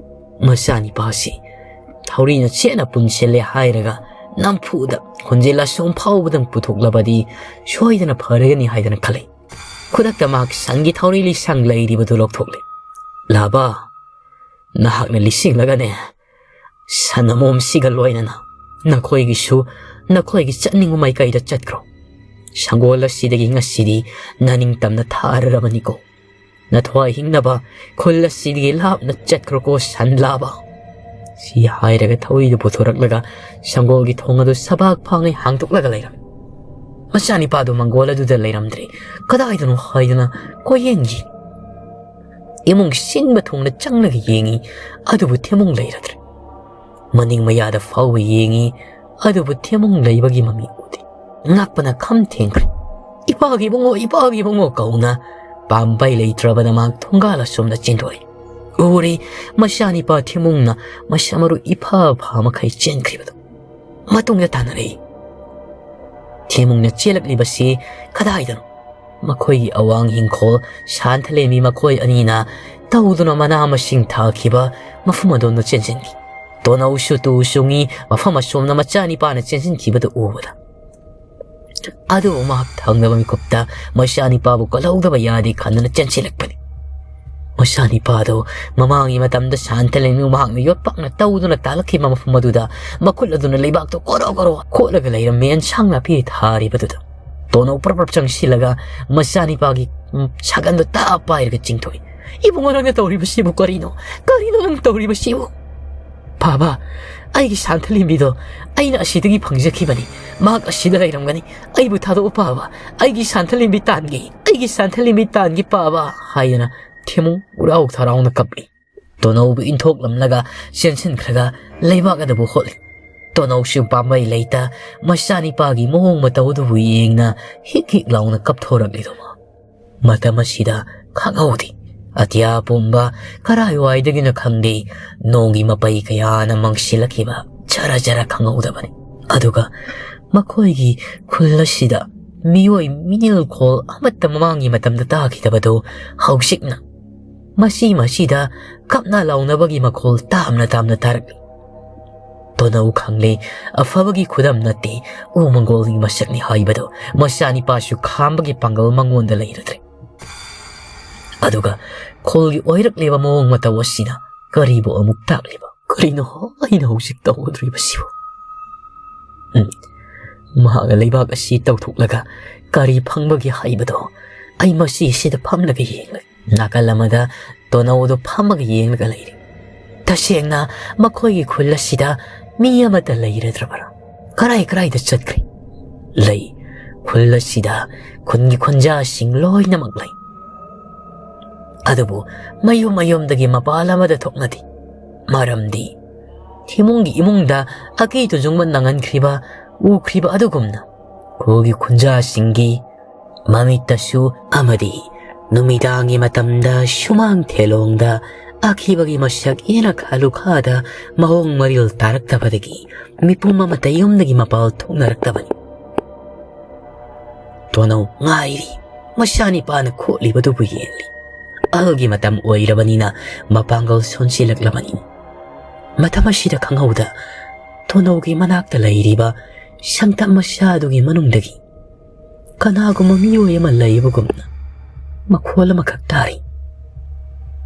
ꯃꯆꯥꯅꯤꯄꯥꯁꯤ ꯊꯧꯔꯤꯅ ꯆꯦꯠꯅ ꯄꯨꯟꯁꯤꯜꯂꯦ ꯍꯥꯏꯔꯒ ꯅꯝꯐꯨꯗ ꯈꯣꯟꯖꯦꯜ ꯑꯁꯨꯝ ꯐꯥꯎꯕꯗꯪ ꯄꯨꯊꯣꯛꯂꯕꯗꯤ ꯁꯣꯏꯗꯅ ꯐꯔꯒꯅꯤ ꯍꯥꯏꯗꯅ ꯈꯜꯂꯤ꯫ ꯈꯨꯗꯛꯇ ꯃꯍꯥꯛ ꯁꯟꯒꯤ ꯊꯧꯔꯤ ꯂꯤꯁꯥꯡ ꯂꯩꯔꯤꯕꯗꯨ ꯂꯧꯊꯣꯛꯂꯦ꯫ "ꯂꯥꯕ, ꯅꯍꯥꯛꯅ ꯂꯤꯁꯤꯡꯂꯒꯅꯦ, ꯁꯟ ꯑꯃꯣꯝꯁꯤꯒ ꯂꯣꯏꯅꯅ ꯅꯈꯣꯏꯒꯤꯁꯨ, ꯅꯈꯣꯏꯒꯤ ꯆꯠꯅꯤꯡꯕ ꯃꯥꯏꯀꯩꯗ ꯆꯠꯈ꯭ꯔꯣ꯫ ꯁꯪꯒꯣꯜ ꯑꯁꯤꯗꯒꯤ ꯉꯁꯤꯗꯤ ꯅꯅꯤꯡꯇꯝꯅ ꯊꯥꯔꯔꯕꯅꯤꯀꯣ꯫ ꯅꯊ꯭ꯋꯥꯏ ꯍꯤꯡꯅꯕ ꯈꯨꯜ ꯑꯁꯤꯗꯒꯤ ꯂꯥꯞꯅ ꯆꯠꯈ꯭ꯔꯣꯀꯣ, ꯁꯟ ꯂꯥꯕ!" ꯁꯤ ꯍꯥꯏꯔꯒ ꯊꯧꯔꯤꯗꯨ ꯄꯨꯊꯣꯔꯛꯂꯒ ꯁꯪꯒꯣꯜꯒꯤ ꯊꯣꯡ ꯑꯗꯨ ꯁꯕꯥꯛ ꯐꯥꯡꯉꯩ ꯍꯥꯡꯗꯣꯛꯂꯒ ꯂꯩꯔꯝꯃꯤ꯫ ꯃꯆꯥꯅꯤꯄꯥꯗꯨ ꯃꯪꯒꯣꯜ ꯑꯗꯨꯗ ꯂꯩꯔꯝꯗ꯭ꯔꯦ꯫ ꯀꯗꯥꯏꯗꯅꯣ ꯍꯥꯏꯗꯨꯅ ꯀꯣꯏꯌꯦꯡ ꯌꯦꯡꯉꯤ꯫ ꯏꯃꯨꯡ ꯁꯤꯟꯕ ꯊꯨꯡꯅ ꯆꯪꯂꯒ ꯌꯦꯡꯉꯤ, ꯑꯗꯨꯕꯨ ꯊꯦꯝꯃꯨꯡ ꯂꯩꯔꯗ꯭ꯔꯦ꯫ ꯃꯅꯤꯡ ꯃꯌꯥꯗ ꯐꯥꯎꯕ ꯌꯦꯡꯉꯤ, ꯑꯗꯨꯕꯨ ꯊꯦꯝꯃꯨꯡ ꯂꯩꯕꯒꯤ ꯃꯃꯤ ꯎꯗꯦ꯫ ꯉꯛꯄꯅ ꯈꯝ ꯊꯦꯡꯈ꯭ꯔꯦ꯫ "ꯏꯄꯥꯒꯤ ꯏꯕꯨꯡꯉꯣ, ꯏꯄꯥꯒꯤ ꯏꯕꯨꯡꯉꯣ" ꯀꯧꯅ ꯄꯥꯝꯕꯩ ꯂꯩꯇ꯭ꯔꯕꯗ ꯃꯍꯥꯛ ꯊꯣꯡꯒꯥꯜ ꯑꯁꯣꯝꯗ ꯆꯦꯟꯊꯣꯛꯏ꯫ ꯎꯔꯤ, ꯃꯆꯥꯅꯤꯄꯥ ꯊꯤꯃꯨꯡꯅ ꯃꯁꯥ ꯃꯔꯨ ꯏꯐ ꯐꯥ ꯃꯈꯩ ꯆꯦꯟꯈ꯭ꯔꯤꯕꯗꯨ꯫ ꯃꯇꯨꯡꯗ ꯇꯥꯟꯅꯔꯛꯏ꯫ ꯊꯤꯃꯨꯡꯅ ꯆꯦꯜꯂꯛꯂꯤꯕꯁꯤ ꯀꯗꯥꯏꯗꯅꯣ? ꯃꯈꯣꯏꯒꯤ ꯑꯋꯥꯡ ꯏꯪꯈꯣꯜ ꯁꯥꯟꯊꯂꯦꯝꯕꯤ ꯃꯈꯣꯏ ꯑꯅꯤꯅ ꯇꯧꯗꯨꯅ ꯃꯅꯥ ꯃꯁꯤꯡ ꯊꯥꯈꯤꯕ ꯃꯐꯝ ꯑꯗꯣꯝꯗ ꯆꯦꯟꯁꯤꯟꯈꯤ꯫ ꯇꯣꯅꯧꯁꯨ ꯇꯨ ꯆꯨꯡꯉꯤ ꯃꯐꯝ ꯑꯁꯣꯝꯗ ꯃꯆꯥꯅꯤꯄꯥꯅ ꯆꯦꯟꯁꯤꯟꯈꯤꯕꯗꯨ ꯎꯕꯗ꯫ ꯑꯗꯨꯕꯨ ꯃꯍꯥꯛ ꯊꯪꯅꯕ ꯃꯤꯀꯨꯞꯇ ꯃꯆꯥꯅꯤꯄꯥꯕꯨ ꯀꯜꯍꯧꯗꯕ ꯌꯥꯗꯦ ꯈꯟꯗꯨꯅ ꯆꯦꯟꯁꯤꯜꯂꯛꯄꯅꯤ꯫ ꯃꯆꯥꯅꯤꯄꯥꯗꯨ ꯃꯃꯥꯡꯒꯤ ꯃꯇꯝꯗ ꯁꯥꯟꯊꯂꯦꯝꯕꯤꯕꯨ ꯃꯍꯥꯛꯅ ꯌꯣꯠꯄꯥꯛꯅ ꯇꯧꯗꯨꯅ ꯇꯥꯜꯂꯛꯈꯤꯕ ꯃꯐꯝ ꯑꯗꯨꯗ ꯃꯈꯨꯠ ꯑꯗꯨꯅ ꯂꯩꯕꯥꯛꯇꯨ ꯀꯣꯔꯣ ꯀꯣꯔꯣ ꯈꯣꯠꯂꯒ ꯂꯩꯔꯝꯃꯤ ꯑꯦꯟꯁꯥꯡ ꯅꯥꯄꯤ ꯊꯥꯔꯤꯕꯗꯨꯗ꯫ ꯇꯣꯅꯧ ꯄ꯭ꯔꯞ ꯄ꯭ꯔꯞ ꯆꯪꯁꯤꯜꯂꯒ ꯃꯆꯥꯅꯤꯄꯥꯒꯤ, ꯎꯝ, ꯁꯥꯒꯟꯗꯣ ꯇꯥ ꯄꯥꯏꯔꯒ ꯆꯤꯡꯊꯣꯛꯏ꯫ "ꯏꯕꯨꯡꯉꯣ, ꯅꯪꯅ ꯇꯧꯔꯤꯕꯁꯤꯕꯨ ꯀꯔꯤꯅꯣ? ꯀꯔꯤꯅꯣ ꯅꯪ ꯇꯧꯔꯤꯕꯁꯤꯕꯨ?" "ꯄꯥꯕ, ꯑꯩꯒꯤ ꯁꯥꯟꯊꯂꯦꯝꯕꯤꯗꯣ ꯑꯩꯅ ꯑꯁꯤꯗꯒꯤ ꯐꯪꯖꯈꯤꯕꯅꯤ꯫ ꯃꯍꯥꯛ ꯑꯁꯤꯗ ꯂꯩꯔꯝꯒꯅꯤ꯫ ꯑꯩꯕꯨ ꯊꯥꯗꯣꯛꯑꯣ ꯄꯥꯕ꯫ ꯑꯩꯒꯤ ꯁꯥꯟꯊꯂꯦꯝꯕꯤ ꯇꯥꯟꯒꯦ꯫ ꯑꯩꯒꯤ ꯁꯥꯟꯊꯂꯦꯝꯕꯤ ꯇꯥꯟꯒꯦ ꯄꯥꯕ" ꯍꯥꯏꯗꯨꯅ ꯊꯦꯃꯨ ꯎꯔꯥꯎ ꯊꯔꯥꯎꯅ ꯀꯞꯂꯤ꯫ ꯇꯣꯅꯧꯕꯨ ꯏꯟꯊꯣꯛꯂꯝꯂꯒ ꯆꯦꯟꯁꯤꯟꯈ꯭ꯔꯒ ꯂꯩꯕꯥꯛ ꯑꯗꯨꯕꯨ ꯍꯣꯠꯂꯤ꯫ ꯇꯣꯅꯧꯁꯨ ꯄꯥꯝꯕꯩ ꯂꯩꯇ ꯃꯆꯥꯅꯤꯄꯥꯒꯤ ꯃꯑꯣꯡ ꯃꯇꯧ ꯑꯗꯨꯕꯨ ꯌꯦꯡꯅ ꯍꯤꯛ ꯍꯤꯛ ꯂꯥꯎꯅ ꯀꯞꯊꯣꯔꯛꯂꯤꯗꯨꯃ꯫ ꯃꯇꯝ ꯑꯁꯤꯗ ꯈꯪꯍꯧꯗꯦ꯫ ꯑꯇꯤꯌꯥ ꯄꯨꯝꯕ ꯀꯔꯥꯏꯋꯥꯏꯗꯒꯤꯅꯣ ꯈꯪꯗꯦ, ꯅꯣꯡꯒꯤ ꯃꯄꯩ ꯀꯌꯥꯅ ꯃꯪꯁꯤꯜꯂꯛꯈꯤꯕ ꯖꯔ ꯖꯔ ꯈꯪꯍꯧꯗꯕꯅꯤ꯫ ꯑꯗꯨꯒ ꯃꯈꯣꯏꯒꯤ ꯈꯨꯜ ꯑꯁꯤꯗ ꯃꯤꯑꯣꯏ ꯃꯤꯅꯤꯜꯈꯣꯜ ꯑꯃꯠꯇ ꯃꯃꯥꯡꯒꯤ ꯃꯇꯝꯗ ꯇꯥꯈꯤꯗꯕꯗꯨ ꯍꯧꯖꯤꯛꯅ ꯃꯁꯤ ꯃꯁꯤꯗ ꯀꯞꯅ ꯂꯥꯎꯅꯕꯒꯤ ꯃꯈꯣꯜ ꯇꯥꯝꯅ ꯇꯥꯝꯅ ꯇꯥꯔꯛꯂꯤ꯫ ꯇꯣꯅꯧ ꯈꯪꯂꯦ, ꯑꯐꯕꯒꯤ ꯈꯨꯗꯝ ꯅꯠꯇꯦ ꯎ ꯃꯪꯒꯣꯜꯒꯤ ꯃꯁꯛꯅꯤ ꯍꯥꯏꯕꯗꯨ ꯃꯆꯥꯅꯤꯄꯥꯁꯨ ꯈꯥꯝꯕꯒꯤ ꯄꯥꯡꯒꯜ ꯃꯉꯣꯟꯗ ꯂꯩꯔꯗ꯭ꯔꯦ꯫ ꯑꯗꯨꯒ ꯈꯨꯜꯒꯤ ꯑꯣꯏꯔꯛꯂꯤꯕ ꯃꯑꯣꯡ ꯃꯇꯧ ꯑꯁꯤꯅ ꯀꯔꯤꯕꯨ ꯑꯃꯨꯛ ꯇꯥꯛꯂꯤꯕ? ꯀꯔꯤꯅꯣ ꯑꯩꯅ ꯍꯧꯖꯤꯛ ꯇꯧꯒꯗꯧꯔꯤꯕꯁꯤꯕꯨ? ꯎꯝ, ꯃꯍꯥꯛꯅ ꯂꯩꯕꯥꯛ ꯑꯁꯤ ꯇꯧꯊꯣꯛꯂꯒ ꯀꯔꯤ ꯐꯪꯕꯒꯦ ꯍꯥꯏꯕꯗꯣ ꯑꯩ ꯃꯁꯤ ꯑꯁꯤꯗ ꯐꯝꯂꯒ ꯌꯦꯡꯂꯒꯦ꯫ ꯅꯥꯀꯜ ꯑꯃꯗ ꯇꯣꯅꯧꯗꯨ ꯐꯝꯃꯒ ꯌꯦꯡꯂꯒ ꯂꯩꯔꯤ꯫ ꯇꯁꯦꯡꯅ ꯃꯈꯣꯏꯒꯤ ꯈꯨꯜ ꯑꯁꯤꯗ ꯃꯤ ꯑꯃꯠꯇ ꯂꯩꯔꯗ꯭ꯔꯕꯔꯥ? ꯀꯔꯥꯏ ꯀꯔꯥꯏꯗ ꯆꯠꯈ꯭ꯔꯦ? ꯂꯩ, ꯈꯨꯜ ꯑꯁꯤꯗ ꯈꯨꯟꯒꯤ ꯈꯨꯟꯖꯥꯁꯤꯡ ꯂꯣꯏꯅꯃꯛ ꯂꯩ꯫ ꯑꯗꯨꯕꯨ ꯃꯌꯨꯝ ꯃꯌꯨꯝꯗꯒꯤ ꯃꯄꯥꯜ ꯑꯃꯗ ꯊꯣꯛꯅꯗꯦ꯫ ꯃꯔꯝꯗꯤ ꯊꯤꯃꯨꯡꯒꯤ ꯏꯃꯨꯡꯗ ꯑꯀꯤ ꯇꯨꯖꯨꯡꯕ ꯅꯪꯍꯟꯈ꯭ꯔꯤꯕ, ꯎꯈ꯭ꯔꯤꯕ ꯑꯗꯨꯒꯨꯝꯅ ꯈꯨꯜꯒꯤ ꯈꯨꯟꯖꯥꯁꯤꯡꯒꯤ ꯃꯃꯤꯠꯇꯁꯨ ꯑꯃꯗꯤ ꯅꯨꯃꯤꯗꯥꯡꯒꯤ ꯃꯇꯝꯗ ꯁꯨꯃꯥꯡ ꯊꯦꯂꯣꯡꯗ ꯑꯀꯤꯕꯒꯤ ꯃꯁꯛ ꯏꯅꯛ ꯂꯨꯈꯥꯗ ꯃꯑꯣꯡ ꯃꯔꯤꯜ ꯇꯥꯔꯛꯇꯕꯗꯒꯤ ꯃꯤꯄꯨꯝ ꯑꯃꯠꯇ ꯌꯨꯝꯗꯒꯤ ꯃꯄꯥꯜ ꯊꯣꯛꯅꯔꯛꯇꯕꯅꯤ꯫ ꯇꯣꯅꯧ ꯉꯥꯏꯔꯤ, ꯃꯆꯥꯅꯤꯄꯥꯅ ꯈꯣꯠꯂꯤꯕꯗꯨꯕꯨ ꯌꯦꯡꯂꯤ꯫ ꯑꯍꯜꯒꯤ ꯃꯇꯝ ꯑꯣꯏꯔꯕꯅꯤꯅ ꯃꯄꯥꯡꯒꯜ ꯁꯣꯟꯁꯤꯜꯂꯛꯂꯕꯅꯤꯅ꯫ ꯃꯇꯝ ꯑꯁꯤꯗ ꯈꯪꯍꯧꯗ ꯇꯣꯅꯧꯒꯤ ꯃꯅꯥꯛꯇ ꯂꯩꯔꯤꯕ ꯁꯪꯇꯞ ꯃꯆꯥ ꯑꯗꯨꯒꯤ ꯃꯅꯨꯡꯗꯒꯤ ꯀꯅꯥꯒꯨꯝꯕ ꯃꯤꯑꯣꯏ ꯑꯃ ꯂꯩꯕꯒꯨꯝꯅ ꯃꯈꯣꯜ ꯑꯃꯈꯛ ꯇꯥꯔꯤ꯫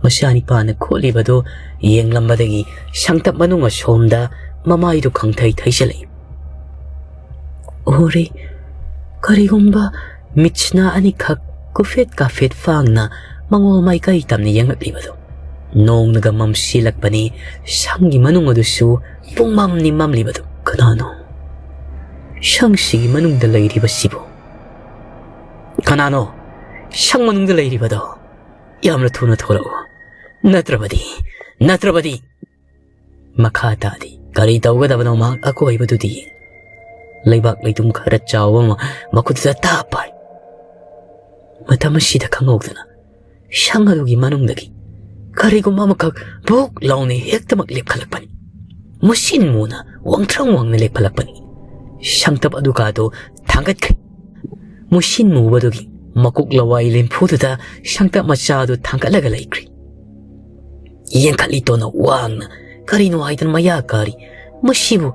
ꯃꯆꯥꯅꯤꯄꯥꯅ ꯈꯣꯠꯂꯤꯕꯗꯨ ꯌꯦꯡꯂꯝꯕꯗꯒꯤ ꯁꯪꯇꯞ ꯃꯅꯨꯡ ꯑꯁꯣꯝꯗ ꯃꯃꯥꯏꯗꯨ ꯈꯪꯊꯩ ꯊꯩꯖꯤꯜꯂꯛꯏ꯫ ꯎꯔꯦ, ꯀꯔꯤꯒꯨꯝꯕ ꯃꯤꯠꯁꯤꯅ ꯑꯅꯤꯈꯛ ꯀꯨꯐꯦꯠ ꯀꯥꯐꯦꯠ ꯐꯥꯡꯅ ꯃꯉꯣꯜ ꯃꯥꯏꯀꯩ ꯇꯝꯅ ꯌꯦꯡꯂꯛꯂꯤꯕꯗꯨ꯫ ꯅꯣꯡꯅꯒ ꯃꯝꯁꯤꯜꯂꯛꯄꯅꯤ, ꯁꯪꯒꯤ ꯃꯅꯨꯡ ꯑꯗꯨꯁꯨ ꯄꯨꯡꯃꯝꯅꯤ ꯃꯝꯂꯤꯕꯗꯨ꯫ ꯀꯅꯥꯅꯣ ꯁꯪꯁꯤꯒꯤ ꯃꯅꯨꯡꯗ ꯂꯩꯔꯤꯕꯁꯤꯕꯨ? ꯀꯅꯥꯅꯣ ꯁꯪ ꯃꯅꯨꯡꯗ ꯂꯩꯔꯤꯕꯗꯣ? ꯌꯥꯝꯅ ꯊꯨꯅ ꯊꯣꯛꯂꯛꯎ, ꯅꯠꯇ꯭ꯔꯕꯗꯤ, ꯅꯠꯇ꯭ꯔꯕꯗꯤ꯫ ꯃꯈꯥ ꯇꯥꯗꯤ ꯀꯔꯤ ꯇꯧꯒꯗꯕꯅꯣ ꯃꯍꯥꯛ ꯑꯀꯣꯏꯕꯗꯨꯗꯤ ꯌꯦꯡ꯫ ꯂꯩꯕꯥꯛ ꯂꯩꯗꯨꯝ ꯈꯔ ꯆꯥꯎꯕ ꯑꯃ ꯃꯈꯨꯠꯇ ꯇꯥꯞ ꯄꯥꯏ꯫ ꯃꯇꯝ ꯑꯁꯤꯗ ꯈꯪꯍꯧꯗꯅ ꯁꯪ ꯑꯗꯨꯒꯤ ꯃꯅꯨꯡꯗꯒꯤ ꯀꯔꯤꯒꯨꯝꯕ ꯑꯃꯈꯛ ꯚꯨꯛ ꯂꯥꯎꯅ ꯍꯦꯛꯇꯃꯛ ꯂꯦꯞꯈꯠꯂꯛꯄꯅꯤ꯫ ꯃꯨꯁꯤꯟ ꯃꯨꯅ ꯋꯥꯡꯊ꯭ꯔꯪ ꯋꯥꯡꯅ ꯂꯦꯞꯈꯠꯂꯛꯄꯅꯤ꯫ ꯁꯪꯇꯞ ꯑꯗꯨꯒꯗꯣ ꯊꯥꯡꯒꯠꯈ꯭ꯔꯦ꯫ ꯃꯨꯁꯤꯟ ꯃꯨꯕꯗꯨꯒꯤ ꯃꯀꯣꯛ ꯂꯋꯥꯏ ꯂꯦꯝꯐꯨꯗꯨꯗ ꯁꯪꯇꯞ ꯃꯆꯥꯗꯨ ꯊꯥꯡꯒꯠꯂꯒ ꯂꯩꯈ꯭ꯔꯦ꯫ ꯌꯦꯡꯈꯠꯂꯤ ꯇꯣꯅꯧ ꯋꯥꯡꯅ, ꯀꯔꯤꯅꯣ ꯍꯥꯏꯗꯅ ꯃꯌꯥ ꯀꯥꯔꯤ꯫ ꯃꯁꯤꯕꯨ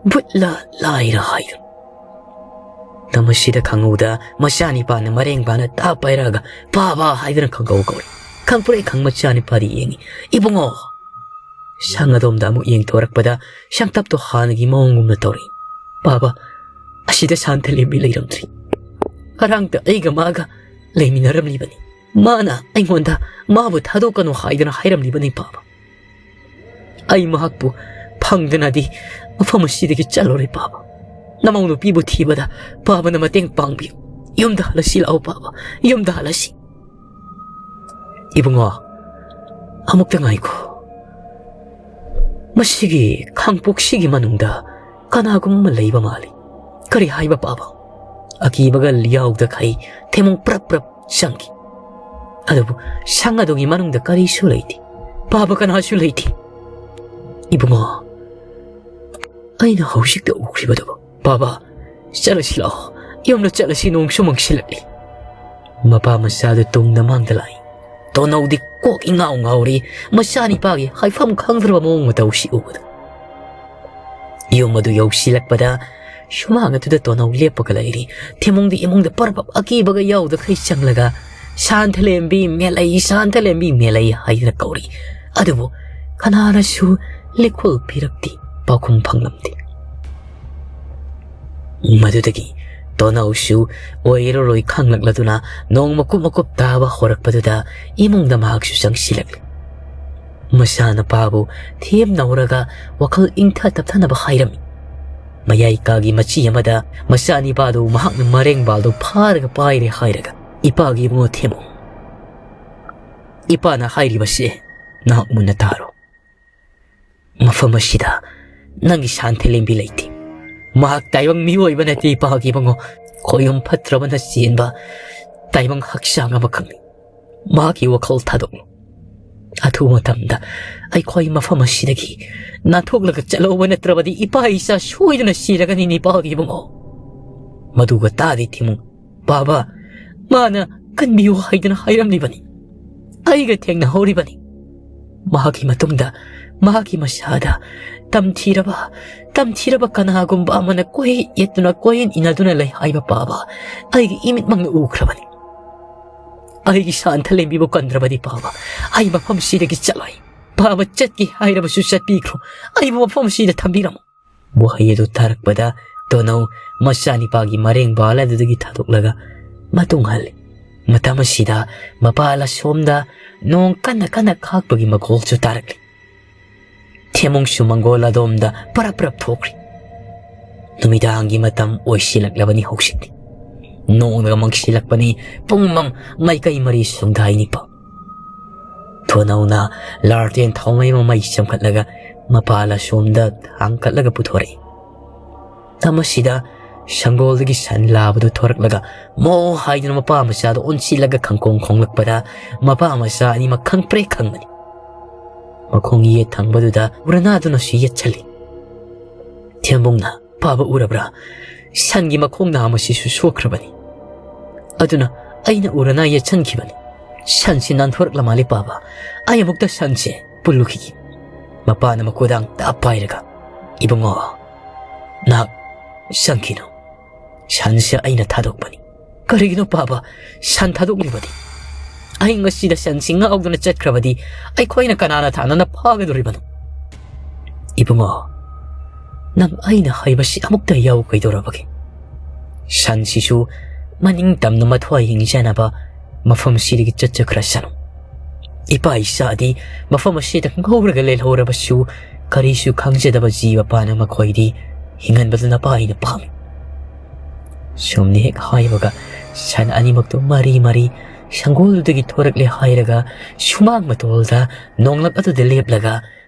ꯚꯨꯠꯂ ꯂꯥꯏꯔ ꯍꯥꯏꯗꯅ꯫ ꯃꯇꯝ ꯑꯁꯤꯗ ꯈꯪꯍꯧꯗ ꯃꯆꯥꯅꯤꯄꯥꯅ ꯃꯔꯦꯡ ꯄꯥꯅ ꯇꯥꯞ ꯄꯥꯏꯔꯛꯑꯒ "ꯄꯥꯕ" ꯍꯥꯏꯗꯅ ꯈꯪꯀꯧ ꯀꯧꯔꯤ꯫ ꯈꯪꯄ꯭ꯔꯦꯛ ꯈꯪ ꯃꯆꯥꯅꯤꯄꯥꯗꯤ ꯌꯦꯡꯉꯤ꯫ "ꯏꯕꯨꯡꯉꯣ!" ꯁꯪ ꯑꯗꯣꯝꯗ ꯑꯃꯨꯛ ꯌꯦꯡꯊꯣꯔꯛꯄꯗ ꯁꯪꯇꯞꯇꯣ ꯍꯥꯟꯅꯒꯤ ꯃꯑꯣꯡꯒꯨꯝꯅ ꯇꯧꯔꯤ꯫ "ꯄꯥꯕ, ꯑꯁꯤꯗ ꯁꯥꯟꯇ ꯂꯦꯝꯕꯤ ꯂꯩꯔꯝꯗ꯭ꯔꯤ꯫ ꯉꯔꯥꯡꯇ ꯑꯩꯒ ꯃꯥꯒ ꯂꯩꯃꯤꯟꯅꯔꯝꯂꯤꯕꯅꯤ꯫ ꯃꯥꯅ ꯑꯩꯉꯣꯟꯗ ꯃꯥꯕꯨ ꯊꯥꯗꯣꯛꯀꯅꯨ ꯍꯥꯏꯗꯅ ꯍꯥꯏꯔꯝꯂꯤꯕꯅꯤ ꯄꯥꯕ꯫ ꯑꯩ ꯃꯍꯥꯛꯄꯨ ꯐꯪꯗꯅꯗꯤ ꯃꯐꯝ ꯑꯁꯤꯗꯒꯤ ꯆꯠꯂꯔꯣꯏ ꯄꯥꯕ꯫ ꯅꯃꯧ ꯅꯨꯄꯤꯕꯨ ꯊꯤꯕꯗ ꯄꯥꯕꯅ ꯃꯇꯦꯡ ꯄꯥꯡꯕꯤꯌꯨ꯫ ꯌꯨꯝꯗ ꯍꯜꯂꯁꯤ ꯂꯥꯛꯑꯣ ꯄꯥꯕ, ꯌꯨꯝꯗ ꯍꯜꯂꯁꯤ꯫" "ꯏꯕꯨꯡꯉꯣ, ꯑꯃꯨꯛꯇ ꯉꯥꯏꯈꯣ꯫ ꯃꯁꯤꯒꯤ ꯈꯥꯡꯄꯣꯛꯁꯤꯒꯤ ꯃꯅꯨꯡꯗ ꯀꯅꯥꯒꯨꯝꯕ ꯑꯃ ꯂꯩꯕ ꯃꯥꯜꯂꯤ꯫ ꯀꯔꯤ ꯍꯥꯏꯕ ꯄꯥꯕ?" ꯑꯀꯤꯕꯒ ꯌꯥꯎꯗꯈꯩ ꯊꯦꯃꯣꯡ ꯄ꯭ꯔꯞ ꯄ꯭ꯔꯞ ꯆꯪꯈꯤ꯫ ꯑꯗꯨꯕꯨ ꯁꯪ ꯑꯗꯨꯒꯤ ꯃꯅꯨꯡꯗ ꯀꯔꯤꯁꯨ ꯂꯩꯇꯦ꯫ ꯄꯥꯕ ꯀꯅꯥꯁꯨ ꯂꯩꯇꯦ꯫ "ꯏꯕꯨꯡꯉꯣ, ꯑꯩꯅ ꯍꯧꯖꯤꯛꯇ ꯎꯈ꯭ꯔꯤꯕꯗꯨꯕꯨ꯫ ꯄꯥꯕ, ꯆꯠꯂꯁꯤ ꯂꯥꯛꯑꯣ꯫ ꯌꯨꯝꯗ ꯆꯠꯂꯁꯤ, ꯅꯣꯡꯁꯨ ꯃꯪꯁꯤꯜꯂꯛꯂꯤ꯫" ꯃꯄꯥ ꯃꯆꯥꯗꯨ ꯇꯨꯡꯗ ꯃꯥꯡꯗ ꯂꯥꯛꯏ꯫ ꯇꯣꯅꯧꯗꯤ ꯀꯣꯛ ꯏꯉꯥꯎ ꯉꯥꯎꯔꯤ꯫ ꯃꯆꯥꯅꯤꯄꯥꯒꯤ ꯍꯥꯏꯐꯝ ꯈꯪꯗ꯭ꯔꯕ ꯃꯑꯣꯡ ꯃꯇꯧꯁꯤ ꯎꯕꯗ꯫ ꯌꯨꯝ ꯑꯗꯨ ꯌꯧꯁꯤꯜꯂꯛꯄꯗ ꯁꯨꯃꯥꯡ ꯑꯗꯨꯗ ꯇꯣꯅꯧ ꯂꯦꯞꯄꯒ ꯂꯩꯔꯤ꯫ ꯊꯦꯃꯨꯡꯗꯤ ꯏꯃꯨꯡꯗ ꯄꯔꯄꯞ ꯑꯀꯤꯕꯒ ꯌꯥꯎꯗꯈꯩ ꯆꯪꯂꯒ, "ꯁꯥꯟꯊꯂꯦꯝꯕꯤ ꯃꯦꯂꯩ, ꯁꯥꯟꯊꯂꯦꯝꯕꯤ ꯃꯦꯂꯩ" ꯍꯥꯏꯗꯨꯅ ꯀꯧꯔꯤ꯫ ꯑꯗꯨꯕꯨ ꯀꯅꯥꯅꯁꯨ ꯂꯤꯈꯨꯜ ꯄꯤꯔꯛꯇꯦ, ꯄꯥꯎꯈꯨꯝ ꯐꯪꯂꯝꯗꯦ꯫ ꯃꯗꯨꯗꯒꯤ ꯇꯣꯅꯧꯁꯨ ꯑꯣꯏꯔꯔꯣꯏ ꯈꯪꯂꯛꯂꯗꯨꯅ ꯅꯣꯡ ꯃꯀꯨꯞ ꯃꯀꯨꯞ ꯇꯥꯕ ꯍꯧꯔꯛꯄꯗꯨꯗ ꯏꯃꯨꯡꯗ ꯃꯍꯥꯛꯁꯨ ꯆꯪꯁꯤꯜꯂꯛꯂꯤ꯫ ꯃꯆꯥꯅꯨꯄꯥꯕꯨ ꯊꯦꯝꯅꯧꯔꯒ ꯋꯥꯈꯜ ꯏꯪꯊ ꯇꯞꯊꯅꯕ ꯍꯥꯏꯔꯝꯃꯤ꯫ ꯃꯌꯥꯏ ꯀꯥꯒꯤ ꯃꯆꯤ ꯑꯃꯗ ꯃꯆꯥꯅꯤꯄꯥꯗꯨ ꯃꯍꯥꯛꯅ ꯃꯔꯦꯡꯕꯥꯜꯗꯨ ꯐꯥꯔꯒ ꯄꯥꯏꯔꯦ ꯍꯥꯏꯔꯒ, "ꯏꯄꯥꯒꯤ ꯏꯕꯨꯡꯉꯣ ꯊꯦꯝꯃꯨ, ꯏꯄꯥꯅ ꯍꯥꯏꯔꯤꯕꯁꯦ ꯅꯍꯥꯛ ꯃꯨꯟꯅ ꯇꯥꯔꯣ꯫ ꯃꯐꯝ ꯑꯁꯤꯗ ꯅꯪꯒꯤ ꯁꯥꯟꯊ ꯂꯦꯝꯕꯤ ꯂꯩꯇꯦ꯫ ꯃꯍꯥꯛ ꯇꯥꯏꯕꯪ ꯃꯤꯑꯣꯏꯕ ꯅꯠꯇꯦ, ꯏꯄꯥꯒꯤ ꯏꯕꯨꯡꯉꯣ꯫ ꯈꯣꯌꯨꯝ ꯐꯠꯇ꯭ꯔꯕꯅ ꯆꯦꯟꯕ ꯇꯥꯏꯕꯪ ꯍꯛꯆꯥꯡ ꯑꯃꯈꯛꯅꯤ꯫ ꯃꯍꯥꯛꯀꯤ ꯋꯥꯈꯜ ꯊꯥꯗꯣꯛꯂꯨ꯫ ꯑꯊꯨꯕ ꯃꯇꯝꯗ ꯑꯩꯈꯣꯏ ꯃꯐꯝ ꯑꯁꯤꯗꯒꯤ ꯅꯥꯟꯊꯣꯛꯂꯒ ꯆꯠꯍꯧꯕ ꯅꯠꯇ꯭ꯔꯕꯗꯤ ꯏꯄꯥ ꯏꯆꯥ ꯁꯣꯏꯗꯅ ꯁꯤꯔꯒꯅꯤ, ꯏꯄꯥꯒꯤ ꯏꯕꯨꯡꯉꯣ꯫" ꯃꯗꯨꯒ ꯇꯥꯗꯦ ꯊꯤꯃꯨ꯫ "ꯕꯥꯕꯥ, ꯃꯥꯅ ꯀꯟꯕꯤꯌꯨ ꯍꯥꯏꯗꯅ ꯍꯥꯏꯔꯝꯂꯤꯕꯅꯤ꯫ ꯑꯩꯒ ꯊꯦꯡꯅꯍꯧꯔꯤꯕꯅꯤ꯫ ꯃꯍꯥꯛꯀꯤ ꯃꯇꯨꯡꯗ ꯃꯍꯥꯛꯀꯤ ꯃꯁꯥꯗ ꯇꯝꯊꯤꯔꯕ, ꯇꯝꯊꯤꯔꯕ ꯀꯅꯥꯒꯨꯝꯕ ꯑꯃꯅ ꯀꯣꯏ ꯌꯦꯠꯇꯨꯅ, ꯀꯣꯏ ꯏꯟꯅꯗꯨꯅ ꯂꯩ ꯍꯥꯏꯕ ꯕꯥꯕꯥ ꯑꯩꯒꯤ ꯏꯃꯤꯠꯃꯛꯅ ꯎꯈ꯭ꯔꯕꯅꯤ꯫ ꯑꯩꯒꯤ ꯁꯥꯟꯊ ꯂꯦꯝꯕꯤꯕꯨ ꯀꯟꯗ꯭ꯔꯕꯗꯤ ꯕꯥꯕꯥ, ꯑꯩ ꯃꯐꯝꯁꯤꯗꯒꯤ ꯆꯠꯂꯣꯏ꯫ ꯕꯥꯕꯥ ꯆꯠꯀꯦ ꯍꯥꯏꯔꯕꯁꯨ ꯆꯠꯄꯤꯈ꯭ꯔꯣ꯫ ꯑꯩꯕꯨ ꯃꯐꯝꯁꯤꯗ ꯊꯝꯕꯤꯔꯝꯃꯨ꯫" ꯋꯥꯍꯩ ꯑꯗꯨ ꯇꯥꯔꯛꯄꯗ ꯇꯣꯅꯧ ꯃꯆꯥꯅꯤꯄꯥꯒꯤ ꯃꯔꯦꯡꯕꯥꯜ ꯑꯗꯨꯗꯒꯤ ꯊꯥꯗꯣꯛꯂꯒ ꯃꯇꯨꯡ ꯍꯜꯂꯤ꯫ ꯃꯇꯝ ꯑꯁꯤꯗ ꯃꯄꯥꯜ ꯑꯁꯣꯝꯗ ꯅꯣꯡ ꯀꯟꯅ ꯀꯟꯅ ꯈꯥꯛꯄꯒꯤ ꯃꯈꯣꯜꯁꯨ ꯇꯥꯔꯛꯂꯤ꯫ ꯊꯦꯃꯨꯡꯁꯨ ꯃꯪꯒꯣꯜ ꯑꯗꯣꯝꯗ ꯄꯔꯞ ꯄꯔꯞ ꯊꯣꯛꯈ꯭ꯔꯤ꯫ ꯅꯨꯃꯤꯗꯥꯡꯒꯤ ꯃꯇꯝ ꯑꯣꯏꯁꯤꯜꯂꯛꯂꯕꯅꯤ ꯍꯧꯖꯤꯛꯇꯤ꯫ ꯅꯣꯡꯅꯒ ꯃꯪꯁꯤꯜꯂꯛꯄꯅꯤ꯫ ꯄꯨꯡꯃꯝ ꯃꯥꯏꯀꯩ ꯃꯔꯤ ꯁꯨꯡꯗꯥꯏ ꯅꯤꯄꯥ꯫ ꯊꯣꯅꯧꯅ ꯂꯥꯔꯇꯦꯟ ꯊꯥꯎꯃꯩ ꯑꯃ ꯃꯩ ꯆꯝꯈꯠꯂꯒ ꯃꯄꯥꯜ ꯑꯁꯣꯝꯗ ꯊꯥꯡꯀꯠꯂꯒ ꯄꯨꯊꯣꯔꯛꯏ꯫ ꯃꯇꯝ ꯑꯁꯤꯗ ꯁꯪꯒꯣꯜꯗꯒꯤ ꯁꯟ ꯂꯥꯕꯗꯨ ꯊꯣꯔꯛꯂꯒ ꯃꯣ ꯍꯥꯏꯗꯨꯅ ꯃꯄꯥ ꯃꯆꯥꯗ ꯑꯣꯟꯁꯤꯜꯂꯒ ꯈꯪꯀꯣꯡ ꯈꯣꯡꯂꯛꯄꯗ ꯃꯄꯥ ꯃꯆꯥ ꯑꯅꯤꯃꯛ ꯈꯪꯄ꯭ꯔꯦꯛ ꯈꯪꯕꯅꯤ꯫ ꯃꯈꯣꯡ ꯌꯦꯠ ꯊꯪꯕꯗꯨꯗ ꯎꯔꯅꯥꯗꯨꯅꯁꯨ ꯌꯦꯠꯁꯜꯂꯤ꯫ ꯊꯦꯝꯕꯨꯡꯅ, "ꯄꯥꯕ ꯎꯔꯕ꯭ꯔꯥ? ꯁꯟꯒꯤ ꯃꯈꯣꯡ ꯅꯥꯝꯃꯁꯤꯁꯨ ꯁꯣꯛꯈ꯭ꯔꯕꯅꯤ꯫ ꯑꯗꯨꯅ ꯑꯩꯅ ꯎꯔꯅꯥ ꯌꯦꯠꯁꯟꯈꯤꯕꯅꯤ꯫ ꯁꯟꯁꯤ ꯅꯥꯟꯊꯣꯔꯛꯂ ꯃꯥꯜꯂꯦ ꯄꯥꯕ꯫ ꯑꯩ ꯑꯃꯨꯛꯇ ꯁꯟꯁꯦ ꯄꯨꯜꯂꯨꯈꯤꯒꯦ꯫" ꯃꯄꯥꯅ ꯃꯈꯨꯗꯥꯡ ꯇꯞ ꯄꯥꯏꯔꯒ, "ꯏꯕꯨꯡꯉꯣ, ꯅꯍꯥꯛ ꯆꯪꯈꯤꯅꯨ꯫ ꯁꯟꯁꯦ ꯑꯩꯅ ꯊꯥꯗꯣꯛꯄꯅꯤ꯫" "ꯀꯔꯤꯒꯤꯅꯣ ꯄꯥꯕ ꯁꯟ ꯊꯥꯗꯣꯛꯂꯤꯕꯗꯤ? ꯑꯍꯤꯡ ꯑꯁꯤꯗ ꯁꯟꯁꯤ ꯉꯥꯎꯗꯨꯅ ꯆꯠꯈ꯭ꯔꯕꯗꯤ ꯑꯩꯈꯣꯏꯅ ꯀꯅꯥꯅ ꯊꯥꯅꯅ ꯐꯥꯒꯗꯧꯔꯤꯕꯅꯣ?" "ꯏꯕꯨꯡꯉꯣ, ꯅꯪ ꯑꯩꯅ ꯍꯥꯏꯕꯁꯤ ꯑꯃꯨꯛꯇ ꯌꯥꯎ ꯀꯩꯗꯧꯔꯕꯒꯦ? ꯁꯟꯁꯤꯁꯨ ꯃꯅꯤꯡ ꯇꯝꯅ ꯃꯊ꯭ꯋꯥꯏ ꯌꯦꯡꯖꯅꯕ ꯃꯐꯝꯁꯤꯗꯒꯤ ꯆꯠꯆꯈ꯭ꯔꯁꯅꯨ꯫ ꯏꯄꯥ ꯏꯆꯥꯗꯤ ꯃꯐꯝ ꯑꯁꯤꯗ ꯉꯧꯔꯒ ꯂꯩꯍꯧꯔꯕꯁꯨ ꯀꯔꯤꯁꯨ ꯈꯪꯖꯗꯕ ꯖꯤꯕ ꯄꯥꯅ ꯃꯈꯣꯏꯗꯤ ꯍꯤꯡꯍꯟꯕꯗꯨ ꯅꯄꯥ ꯑꯩꯅ ꯄꯥꯝꯃꯤ꯫" ꯁꯨꯝꯅ ꯍꯦꯛ ꯍꯥꯏꯕꯒ ꯁꯟ ꯑꯅꯤꯃꯛꯇꯨ ꯃꯔꯤ ꯃꯔꯤ ꯁꯪꯒꯣꯜꯗꯨꯗꯒꯤ ꯊꯣꯔꯛꯂꯦ ꯍꯥꯏꯔꯒ ꯁꯨꯃꯥꯡ ꯃꯇꯣꯜꯗ ꯅꯣꯡꯂꯛ ꯑꯗꯨꯗ ꯂꯦꯞꯂꯒ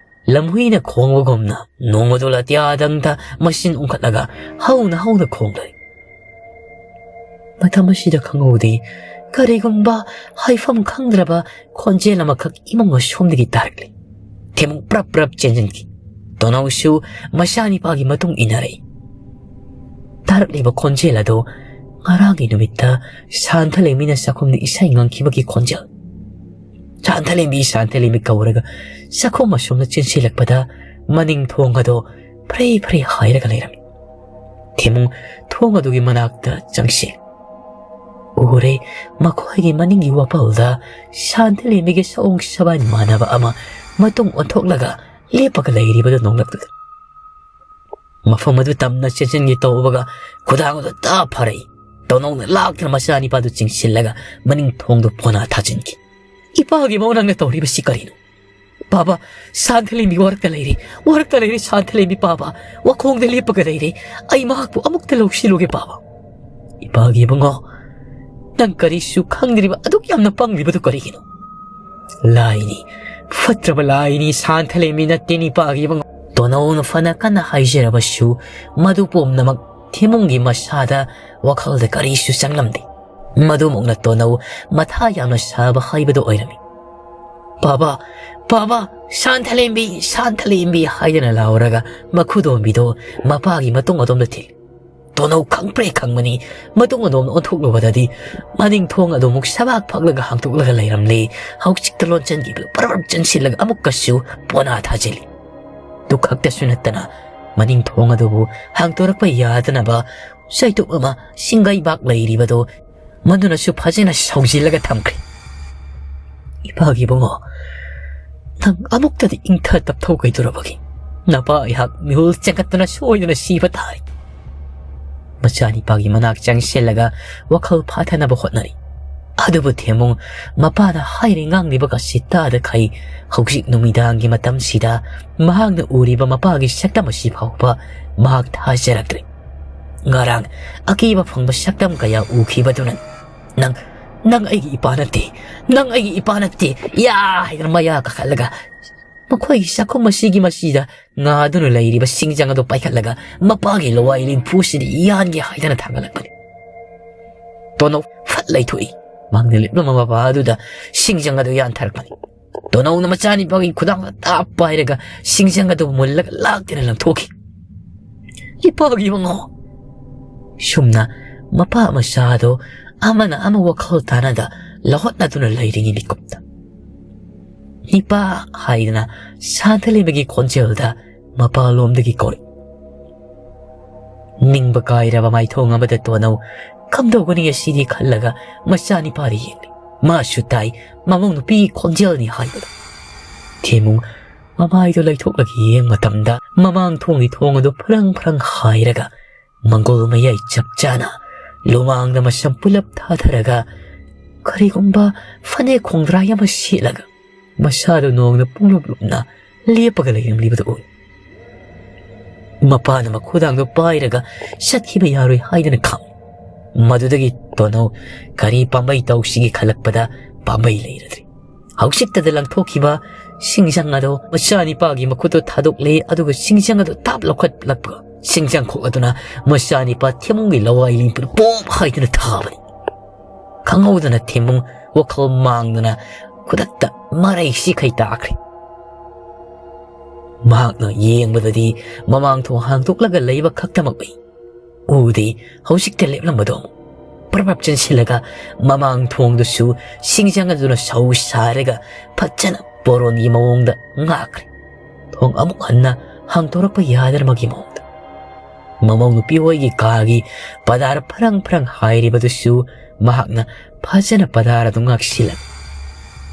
ꯂꯝꯍꯨꯏꯅ ꯈꯣꯡꯕꯒꯨꯝꯅ ꯅꯣꯡꯃꯗꯣꯜ ꯑꯇꯤꯌꯥꯗꯪꯗ ꯃꯆꯤꯟ ꯎꯪꯈꯠꯂꯒ ꯍꯧꯅ ꯍꯧꯅ ꯈꯣꯡꯂꯩ꯫ ꯃꯇꯝ ꯑꯁꯤꯗ ꯈꯪꯍꯧꯗꯦ, ꯀꯔꯤꯒꯨꯝꯕ ꯍꯥꯏꯐꯝ ꯈꯪꯗ꯭ꯔꯕ ꯈꯣꯟꯖꯦꯜ ꯑꯃꯈꯛ ꯏꯃꯨꯡ ꯑꯁꯣꯝꯗꯒꯤ ꯇꯥꯔꯛꯂꯤ꯫ ꯊꯦꯝꯃꯨꯡ ꯄ꯭ꯔꯞ ꯄ꯭ꯔꯞ ꯆꯦꯟꯖꯟꯈꯤ꯫ ꯇꯣꯅꯧꯁꯨ ꯃꯆꯥꯅꯤꯄꯥꯒꯤ ꯃꯇꯨꯡ ꯏꯟꯅꯔꯛꯏ꯫ ꯇꯥꯔꯛꯂꯤꯕ ꯈꯣꯟꯖꯦꯜ ꯑꯗꯨ ꯉꯔꯥꯡꯒꯤ ꯅꯨꯃꯤꯠꯇ ꯁꯥꯟꯊꯂꯩꯃꯤꯅ ꯆꯥꯛꯈꯨꯝꯗ ꯏꯁꯩ ꯉꯪꯈꯤꯕꯒꯤ ꯈꯣꯟꯖꯦꯜ꯫ "ꯁꯥꯟꯊꯂꯩꯃꯤ, ꯁꯥꯟꯊꯂꯩꯃꯤ" ꯀꯧꯔꯒ ꯆꯥꯛꯈꯨꯝ ꯑꯁꯣꯝꯗ ꯆꯦꯟꯁꯤꯜꯂꯛꯄꯗ ꯃꯅꯤꯡ ꯊꯣꯡ ꯑꯗꯨ ꯐ꯭ꯔꯦ ꯐ꯭ꯔꯦ ꯍꯥꯏꯔꯒ ꯂꯩꯔꯝꯃꯤ꯫ ꯊꯦꯝꯃꯨꯡ ꯊꯣꯡ ꯑꯗꯨꯒꯤ ꯃꯅꯥꯛꯇ ꯆꯪꯁꯤꯜꯂꯤ꯫ ꯎꯔꯦ, ꯃꯈꯣꯏꯒꯤ ꯃꯅꯤꯡꯒꯤ ꯋꯥꯄꯜꯗ ꯁꯥꯟꯊꯂꯦꯝꯕꯤꯒꯤ ꯁꯑꯣꯡ ꯁꯕꯥꯏ ꯃꯥꯟꯅꯕ ꯑꯃ ꯃꯇꯨꯡ ꯑꯣꯟꯊꯣꯛꯂꯒ ꯂꯦꯞꯄꯒ ꯂꯩꯔꯤꯕꯗꯨ ꯅꯣꯡꯂꯛꯇꯨꯗ꯫ ꯃꯐꯝ ꯑꯗꯨ ꯇꯝꯅ ꯆꯦꯟꯁꯤꯟꯒꯦ ꯇꯧꯕꯒ ꯈꯨꯗꯥꯡ ꯑꯗꯨ ꯇꯥ ꯐꯔꯛꯏ꯫ ꯇꯣꯅꯧꯅ ꯂꯥꯛꯇꯨꯅ ꯃꯆꯥꯅꯤꯄꯥꯗꯨ ꯆꯤꯡꯁꯤꯜꯂꯒ ꯃꯅꯤꯡ ꯊꯣꯡꯗꯨ ꯄꯣꯅꯥ ꯊꯥꯖꯤꯟꯈꯤ꯫ "ꯏꯄꯥꯒꯤ ꯃꯧ, ꯅꯪꯅ ꯇꯧꯔꯤꯕꯁꯤ ꯀꯔꯤꯅꯣ? ꯄꯥꯕ, ꯁꯥꯟꯊꯂꯦꯝꯕꯤ ꯋꯥꯔꯛꯇ ꯂꯩꯔꯦ, ꯋꯥꯔꯛꯇ ꯂꯩꯔꯦ ꯁꯥꯟꯊꯂꯦꯝꯕꯤ ꯄꯥꯕ꯫ ꯋꯥꯈꯣꯡꯗ ꯂꯦꯞꯄꯒ ꯂꯩꯔꯦ꯫ ꯑꯩ ꯃꯍꯥꯛꯄꯨ ꯑꯃꯨꯛꯇ ꯂꯧꯁꯤꯜꯂꯨꯒꯦ ꯄꯥꯕ꯫" "ꯏꯄꯥꯒꯤ ꯏꯕꯨꯡꯉꯣ, ꯅꯪ ꯀꯔꯤꯁꯨ ꯈꯪꯗ꯭ꯔꯤꯕ ꯑꯗꯨꯛ ꯌꯥꯝꯅ ꯄꯪꯂꯤꯕꯗꯨ ꯀꯔꯤꯒꯤꯅꯣ? ꯂꯥꯏꯅꯤ, ꯐꯠꯇ꯭ꯔꯕ ꯂꯥꯏꯅꯤ, ꯁꯥꯟꯊꯂꯦꯝꯕꯤ ꯅꯠꯇꯦꯅꯤ ꯏꯄꯥꯒꯤ ꯏꯕꯨꯡꯉꯣ꯫" ꯇꯣꯅꯧꯅ ꯐꯅ ꯀꯟꯅ ꯍꯥꯏꯖꯔꯕꯁꯨ ꯃꯗꯨ ꯄꯨꯝꯅꯃꯛ ꯊꯦꯃꯨꯡꯒꯤ ꯃꯁꯥꯗ ꯋꯥꯈꯜꯗ ꯀꯔꯤꯁꯨ ꯆꯪꯂꯝꯗꯦ꯫ ꯃꯗꯨꯃꯛꯅ ꯇꯣꯅꯧ ꯃꯊꯥ ꯌꯥꯝꯅ ꯁꯥꯕ ꯍꯥꯏꯕꯗꯨ ꯑꯣꯏꯔꯝꯃꯤ꯫ "ꯕꯥꯕꯥ, ꯕꯥꯕꯥ, ꯁꯥꯟꯊꯂꯦꯝꯕꯤ, ꯁꯥꯟꯊꯂꯦꯝꯕꯤ" ꯍꯥꯏꯗꯅ ꯂꯥꯎꯔꯒ ꯃꯈꯨꯗꯣꯝꯕꯤꯗꯣ ꯃꯄꯥꯒꯤ ꯃꯇꯨꯡ ꯑꯗꯣꯝꯗ ꯊꯤꯜꯂꯤ꯫ ꯇꯣꯅꯧ ꯈꯪꯄ꯭ꯔꯦ ꯈꯪꯕꯅꯤ꯫ ꯃꯇꯨꯡ ꯑꯗꯣꯝꯗ ꯑꯣꯟꯊꯣꯛꯂꯨꯕꯗꯗꯤ ꯃꯅꯤꯡ ꯊꯣꯡ ꯑꯗꯨ ꯑꯃꯨꯛ ꯁꯕꯥꯛ ꯐꯛꯂꯒ ꯍꯥꯡꯗꯣꯛꯂꯒ ꯂꯩꯔꯝꯂꯦ꯫ ꯍꯧꯖꯤꯛꯇ ꯂꯣꯟꯆꯟꯈꯤꯕꯗꯨ ꯄꯔꯞ ꯆꯟꯁꯤꯜꯂꯒ ꯑꯃꯨꯛꯀꯁꯨ ꯄꯣꯅꯥ ꯊꯥꯖꯤꯜꯂꯤ꯫ ꯑꯗꯨ ꯈꯛꯇꯁꯨ ꯅꯠꯇꯅ ꯃꯅꯤꯡ ꯊꯣꯡ ꯑꯗꯨꯕꯨ ꯍꯥꯡꯗꯣꯔꯛꯄ ꯌꯥꯗꯅꯕ ꯆꯩꯇꯨꯞ ꯑꯃ ꯁꯤꯡꯒꯩꯕꯥꯛ ꯂꯩꯔꯤꯕꯗꯨ ꯃꯗꯨꯅꯁꯨ ꯐꯖꯅ ꯁꯧꯖꯤꯜꯂꯒ ꯊꯝꯈ꯭ꯔꯦ꯫ "ꯏꯄꯥꯒꯤ ꯏꯕꯨꯡꯉꯣ, ꯅꯪ ꯑꯃꯨꯛꯇꯗꯤ ꯏꯪꯊ ꯇꯞꯊꯧ ꯀꯩꯗꯧꯔꯕꯒꯦ? ꯅꯄꯥ ꯑꯩꯍꯥꯛ ꯃꯤꯍꯨꯜ ꯆꯦꯟꯒꯠꯇꯨꯅ ꯁꯣꯏꯗꯅ ꯁꯤꯕ ꯇꯥꯔꯦ꯫" ꯃꯆꯥꯅꯤꯄꯥꯒꯤ ꯃꯅꯥꯛ ꯆꯪꯁꯤꯜꯂꯒ ꯋꯥꯈꯜ ꯐꯥꯊꯅꯕ ꯍꯣꯠꯅꯔꯤ꯫ ꯑꯗꯨꯕꯨ ꯊꯦꯝꯃꯨꯡ ꯃꯄꯥꯅ ꯍꯥꯏꯔꯤ ꯉꯥꯡꯂꯤꯕꯒꯁꯤ ꯇꯥꯗꯈꯩ ꯍꯧꯖꯤꯛ ꯅꯨꯃꯤꯗꯥꯡꯒꯤ ꯃꯇꯝꯁꯤꯗ ꯃꯍꯥꯛꯅ ꯎꯔꯤꯕ ꯃꯄꯥꯒꯤ ꯁꯛꯇꯝ ꯑꯁꯤ ꯐꯥꯎꯕ ꯃꯍꯥꯛ ꯊꯥꯖꯔꯛꯇ꯭ꯔꯦ꯫ ꯉꯔꯥꯡ ꯑꯀꯤꯕ ꯐꯪꯕ ꯁꯛꯇꯝ ꯀꯌꯥ ꯎꯈꯤꯕꯗꯨꯅ, "ꯅꯪ, ꯅꯪ ꯑꯩꯒꯤ ꯏꯄꯥ ꯅꯠꯇꯦ, ꯅꯪ ꯑꯩꯒꯤ ꯏꯄꯥ ꯅꯠꯇꯦ, ꯌꯥ!" ꯍꯥꯏꯗꯅ ꯃꯌꯥ ꯀꯥꯈꯠꯂꯒ ꯃꯈꯣꯏꯒꯤ ꯆꯥꯛꯈꯨꯝ ꯑꯁꯤꯒꯤ ꯃꯁꯤꯗ ꯉꯥꯗꯨꯅ ꯂꯩꯔꯤꯕ ꯁꯤꯡꯖꯪ ꯑꯗꯨ ꯄꯥꯏꯈꯠꯂꯒ ꯃꯄꯥꯒꯤ ꯂꯋꯥꯏ ꯂꯤꯟꯐꯨꯁꯤꯗ ꯌꯥꯟꯒꯦ ꯍꯥꯏꯗꯅ ꯊꯥꯡꯒꯠꯂꯛꯄꯅꯤ꯫ ꯇꯣꯅꯧ ꯐꯠ ꯂꯩꯊꯣꯛꯏ꯫ ꯃꯥꯡꯗ ꯂꯦꯞꯂꯝꯕ ꯃꯄꯥ ꯑꯗꯨꯗ ꯁꯤꯡꯖꯪ ꯑꯗꯨ ꯌꯥꯟꯊꯔꯛꯄꯅꯤ꯫ ꯇꯣꯅꯧꯅ ꯃꯆꯥꯅꯤꯄꯥꯒꯤ ꯈꯨꯗꯥꯡꯗ ꯇꯥꯞ ꯄꯥꯏꯔꯒ ꯁꯤꯡꯖꯪ ꯑꯗꯨ ꯃꯨꯜꯂꯒ ꯂꯥꯛꯇꯅ ꯂꯪꯊꯣꯛꯈꯤ꯫ "ꯏꯄꯥꯒꯤ ꯃꯉꯣ!" ꯁꯨꯝꯅ ꯃꯄꯥ ꯃꯆꯥꯗꯣ ꯑꯃꯅ ꯑꯃ ꯋꯥꯈꯜ ꯇꯥꯅꯗ ꯂꯧꯍꯠꯅꯗꯨꯅ ꯂꯩꯔꯤꯉꯩ ꯃꯤꯀꯨꯞꯇ, "ꯏꯄꯥ" ꯍꯥꯏꯗꯅ ꯁꯥꯟꯊꯂꯩꯃꯒꯤ ꯈꯣꯟꯖꯦꯜꯗ ꯃꯄꯥꯂꯣꯝꯗꯒꯤ ꯀꯧꯔꯛꯏ꯫ ꯅꯤꯡꯕ ꯀꯥꯏꯔꯕ ꯃꯥꯏꯊꯣꯡ ꯑꯃꯗ ꯇꯣꯅꯧ ꯀꯝꯗꯧꯒꯅꯤ ꯑꯁꯤꯗꯤ ꯈꯜꯂꯒ ꯃꯆꯥꯅꯤꯄꯥꯗ ꯌꯦꯡꯂꯤ꯫ ꯃꯥꯁꯨ ꯇꯥꯏ, ꯃꯃꯧ ꯅꯨꯄꯤꯒꯤ ꯈꯣꯟꯖꯦꯜꯅꯤ ꯍꯥꯏꯕꯗꯣ꯫ ꯊꯦꯃꯨꯡ ꯃꯃꯥꯏꯗꯣ ꯂꯩꯊꯣꯛꯂꯒ ꯌꯦꯡ ꯃꯇꯝꯗ ꯃꯃꯥꯡ ꯊꯣꯡꯒꯤ ꯊꯣꯡ ꯑꯗꯨ ꯐ꯭ꯔꯪ ꯐ꯭ꯔꯪ ꯍꯥꯏꯔꯒ ꯃꯪꯒꯣꯜ ꯃꯌꯥꯏ ꯆꯞ ꯆꯥꯅ ꯂꯨꯃꯥꯡꯗ ꯃꯁꯝ ꯄꯨꯂꯞ ꯊꯥꯊꯔꯒ ꯀꯔꯤꯒꯨꯝꯕ ꯐꯅꯦꯛ ꯈꯣꯡꯗ꯭ꯔꯥꯏ ꯑꯃ ꯁꯦꯠꯂꯒ ꯃꯁꯥꯗꯨ ꯅꯣꯡꯅ ꯄꯨꯡꯂꯨꯞ ꯂꯨꯞꯅ ꯂꯦꯞꯄꯒ ꯂꯩꯔꯝꯂꯤꯕꯗꯨ ꯎꯏ꯫ ꯃꯄꯥꯅ ꯃꯈꯨꯗꯥꯡꯗꯨ ꯄꯥꯏꯔꯒ ꯆꯠꯈꯤꯕ ꯌꯥꯔꯣꯏ ꯍꯥꯏꯗꯅ ꯈꯪ꯫ ꯃꯗꯨꯗꯒꯤ ꯇꯣꯅꯧ ꯀꯔꯤ ꯄꯥꯝꯕꯩ ꯇꯧꯁꯤꯒꯦ ꯈꯜꯂꯛꯄꯗ ꯄꯥꯝꯕꯩ ꯂꯩꯔꯗ꯭ꯔꯦ꯫ ꯍꯧꯖꯤꯛꯇꯗ ꯂꯪꯊꯣꯛꯈꯤꯕ ꯁꯤꯡꯖꯪ ꯑꯗꯣ ꯃꯆꯥꯅꯤꯄꯥꯒꯤ ꯃꯈꯨꯠꯇꯣ ꯊꯥꯗꯣꯛꯂꯦ, ꯑꯗꯨꯒ ꯁꯤꯡꯖꯪ ꯑꯗꯣ ꯇꯥꯞ ꯂꯧꯈꯠꯂꯛꯄ, ꯁꯤꯡꯖꯪ ꯈꯣꯛꯂꯗꯨꯅ ꯃꯆꯥꯅꯤꯄꯥ ꯊꯦꯝꯃꯨꯡꯒꯤ ꯂꯋꯥꯏ ꯂꯤꯝꯄꯨꯗ ꯄꯣꯞ ꯍꯥꯏꯗꯨꯅ ꯊꯥꯕꯅꯤ꯫ ꯈꯪꯍꯧꯗꯅ ꯊꯦꯝꯃꯨꯡ ꯋꯥꯈꯜ ꯃꯥꯡꯗꯨꯅ ꯈꯨꯗꯛꯇ ꯃꯔꯩ ꯁꯤꯈꯩ ꯇꯥꯈ꯭ꯔꯦ꯫ ꯃꯍꯥꯛꯅ ꯌꯦꯡꯕꯗꯗꯤ ꯃꯃꯥꯡ ꯊꯣꯡ ꯍꯥꯡꯗꯣꯛꯂꯒ ꯂꯩꯕ ꯈꯛꯇꯃꯛ ꯎꯏ꯫ ꯎꯗꯦ, ꯍꯧꯖꯤꯛꯇ ꯂꯦꯞꯂꯝꯕꯗꯣ ꯑꯃꯨꯛ ꯄ꯭ꯔꯞ ꯄ꯭ꯔꯞ ꯆꯦꯟꯁꯤꯜꯂꯒ ꯃꯃꯥꯡ ꯊꯣꯡꯗꯨꯁꯨ ꯁꯤꯡꯖꯪ ꯑꯗꯨꯅ ꯁꯧ ꯁꯥꯔꯒ ꯐꯖꯅ ꯕꯣꯔꯣꯟꯒꯤ ꯃꯑꯣꯡꯗ ꯉꯥꯛꯈ꯭ꯔꯦ꯫ ꯊꯣꯡ ꯑꯃꯨꯛ ꯍꯟꯅ ꯍꯥꯡꯗꯣꯔꯛꯄ ꯌꯥꯗ꯭ꯔꯃꯒꯤ ꯃꯑꯣꯡꯗ꯫ ꯃꯃꯧ ꯅꯨꯄꯤ ꯍꯣꯏꯒꯤ ꯀꯥꯒꯤ ꯄꯗꯥꯔ ꯐꯔꯪ ꯐꯔꯪ ꯍꯥꯏꯔꯤꯕꯗꯨꯁꯨ ꯃꯍꯥꯛꯅ ꯐꯖꯅ ꯄꯗꯥꯔ ꯑꯗꯨ ꯉꯥꯛꯁꯤꯜꯂꯒ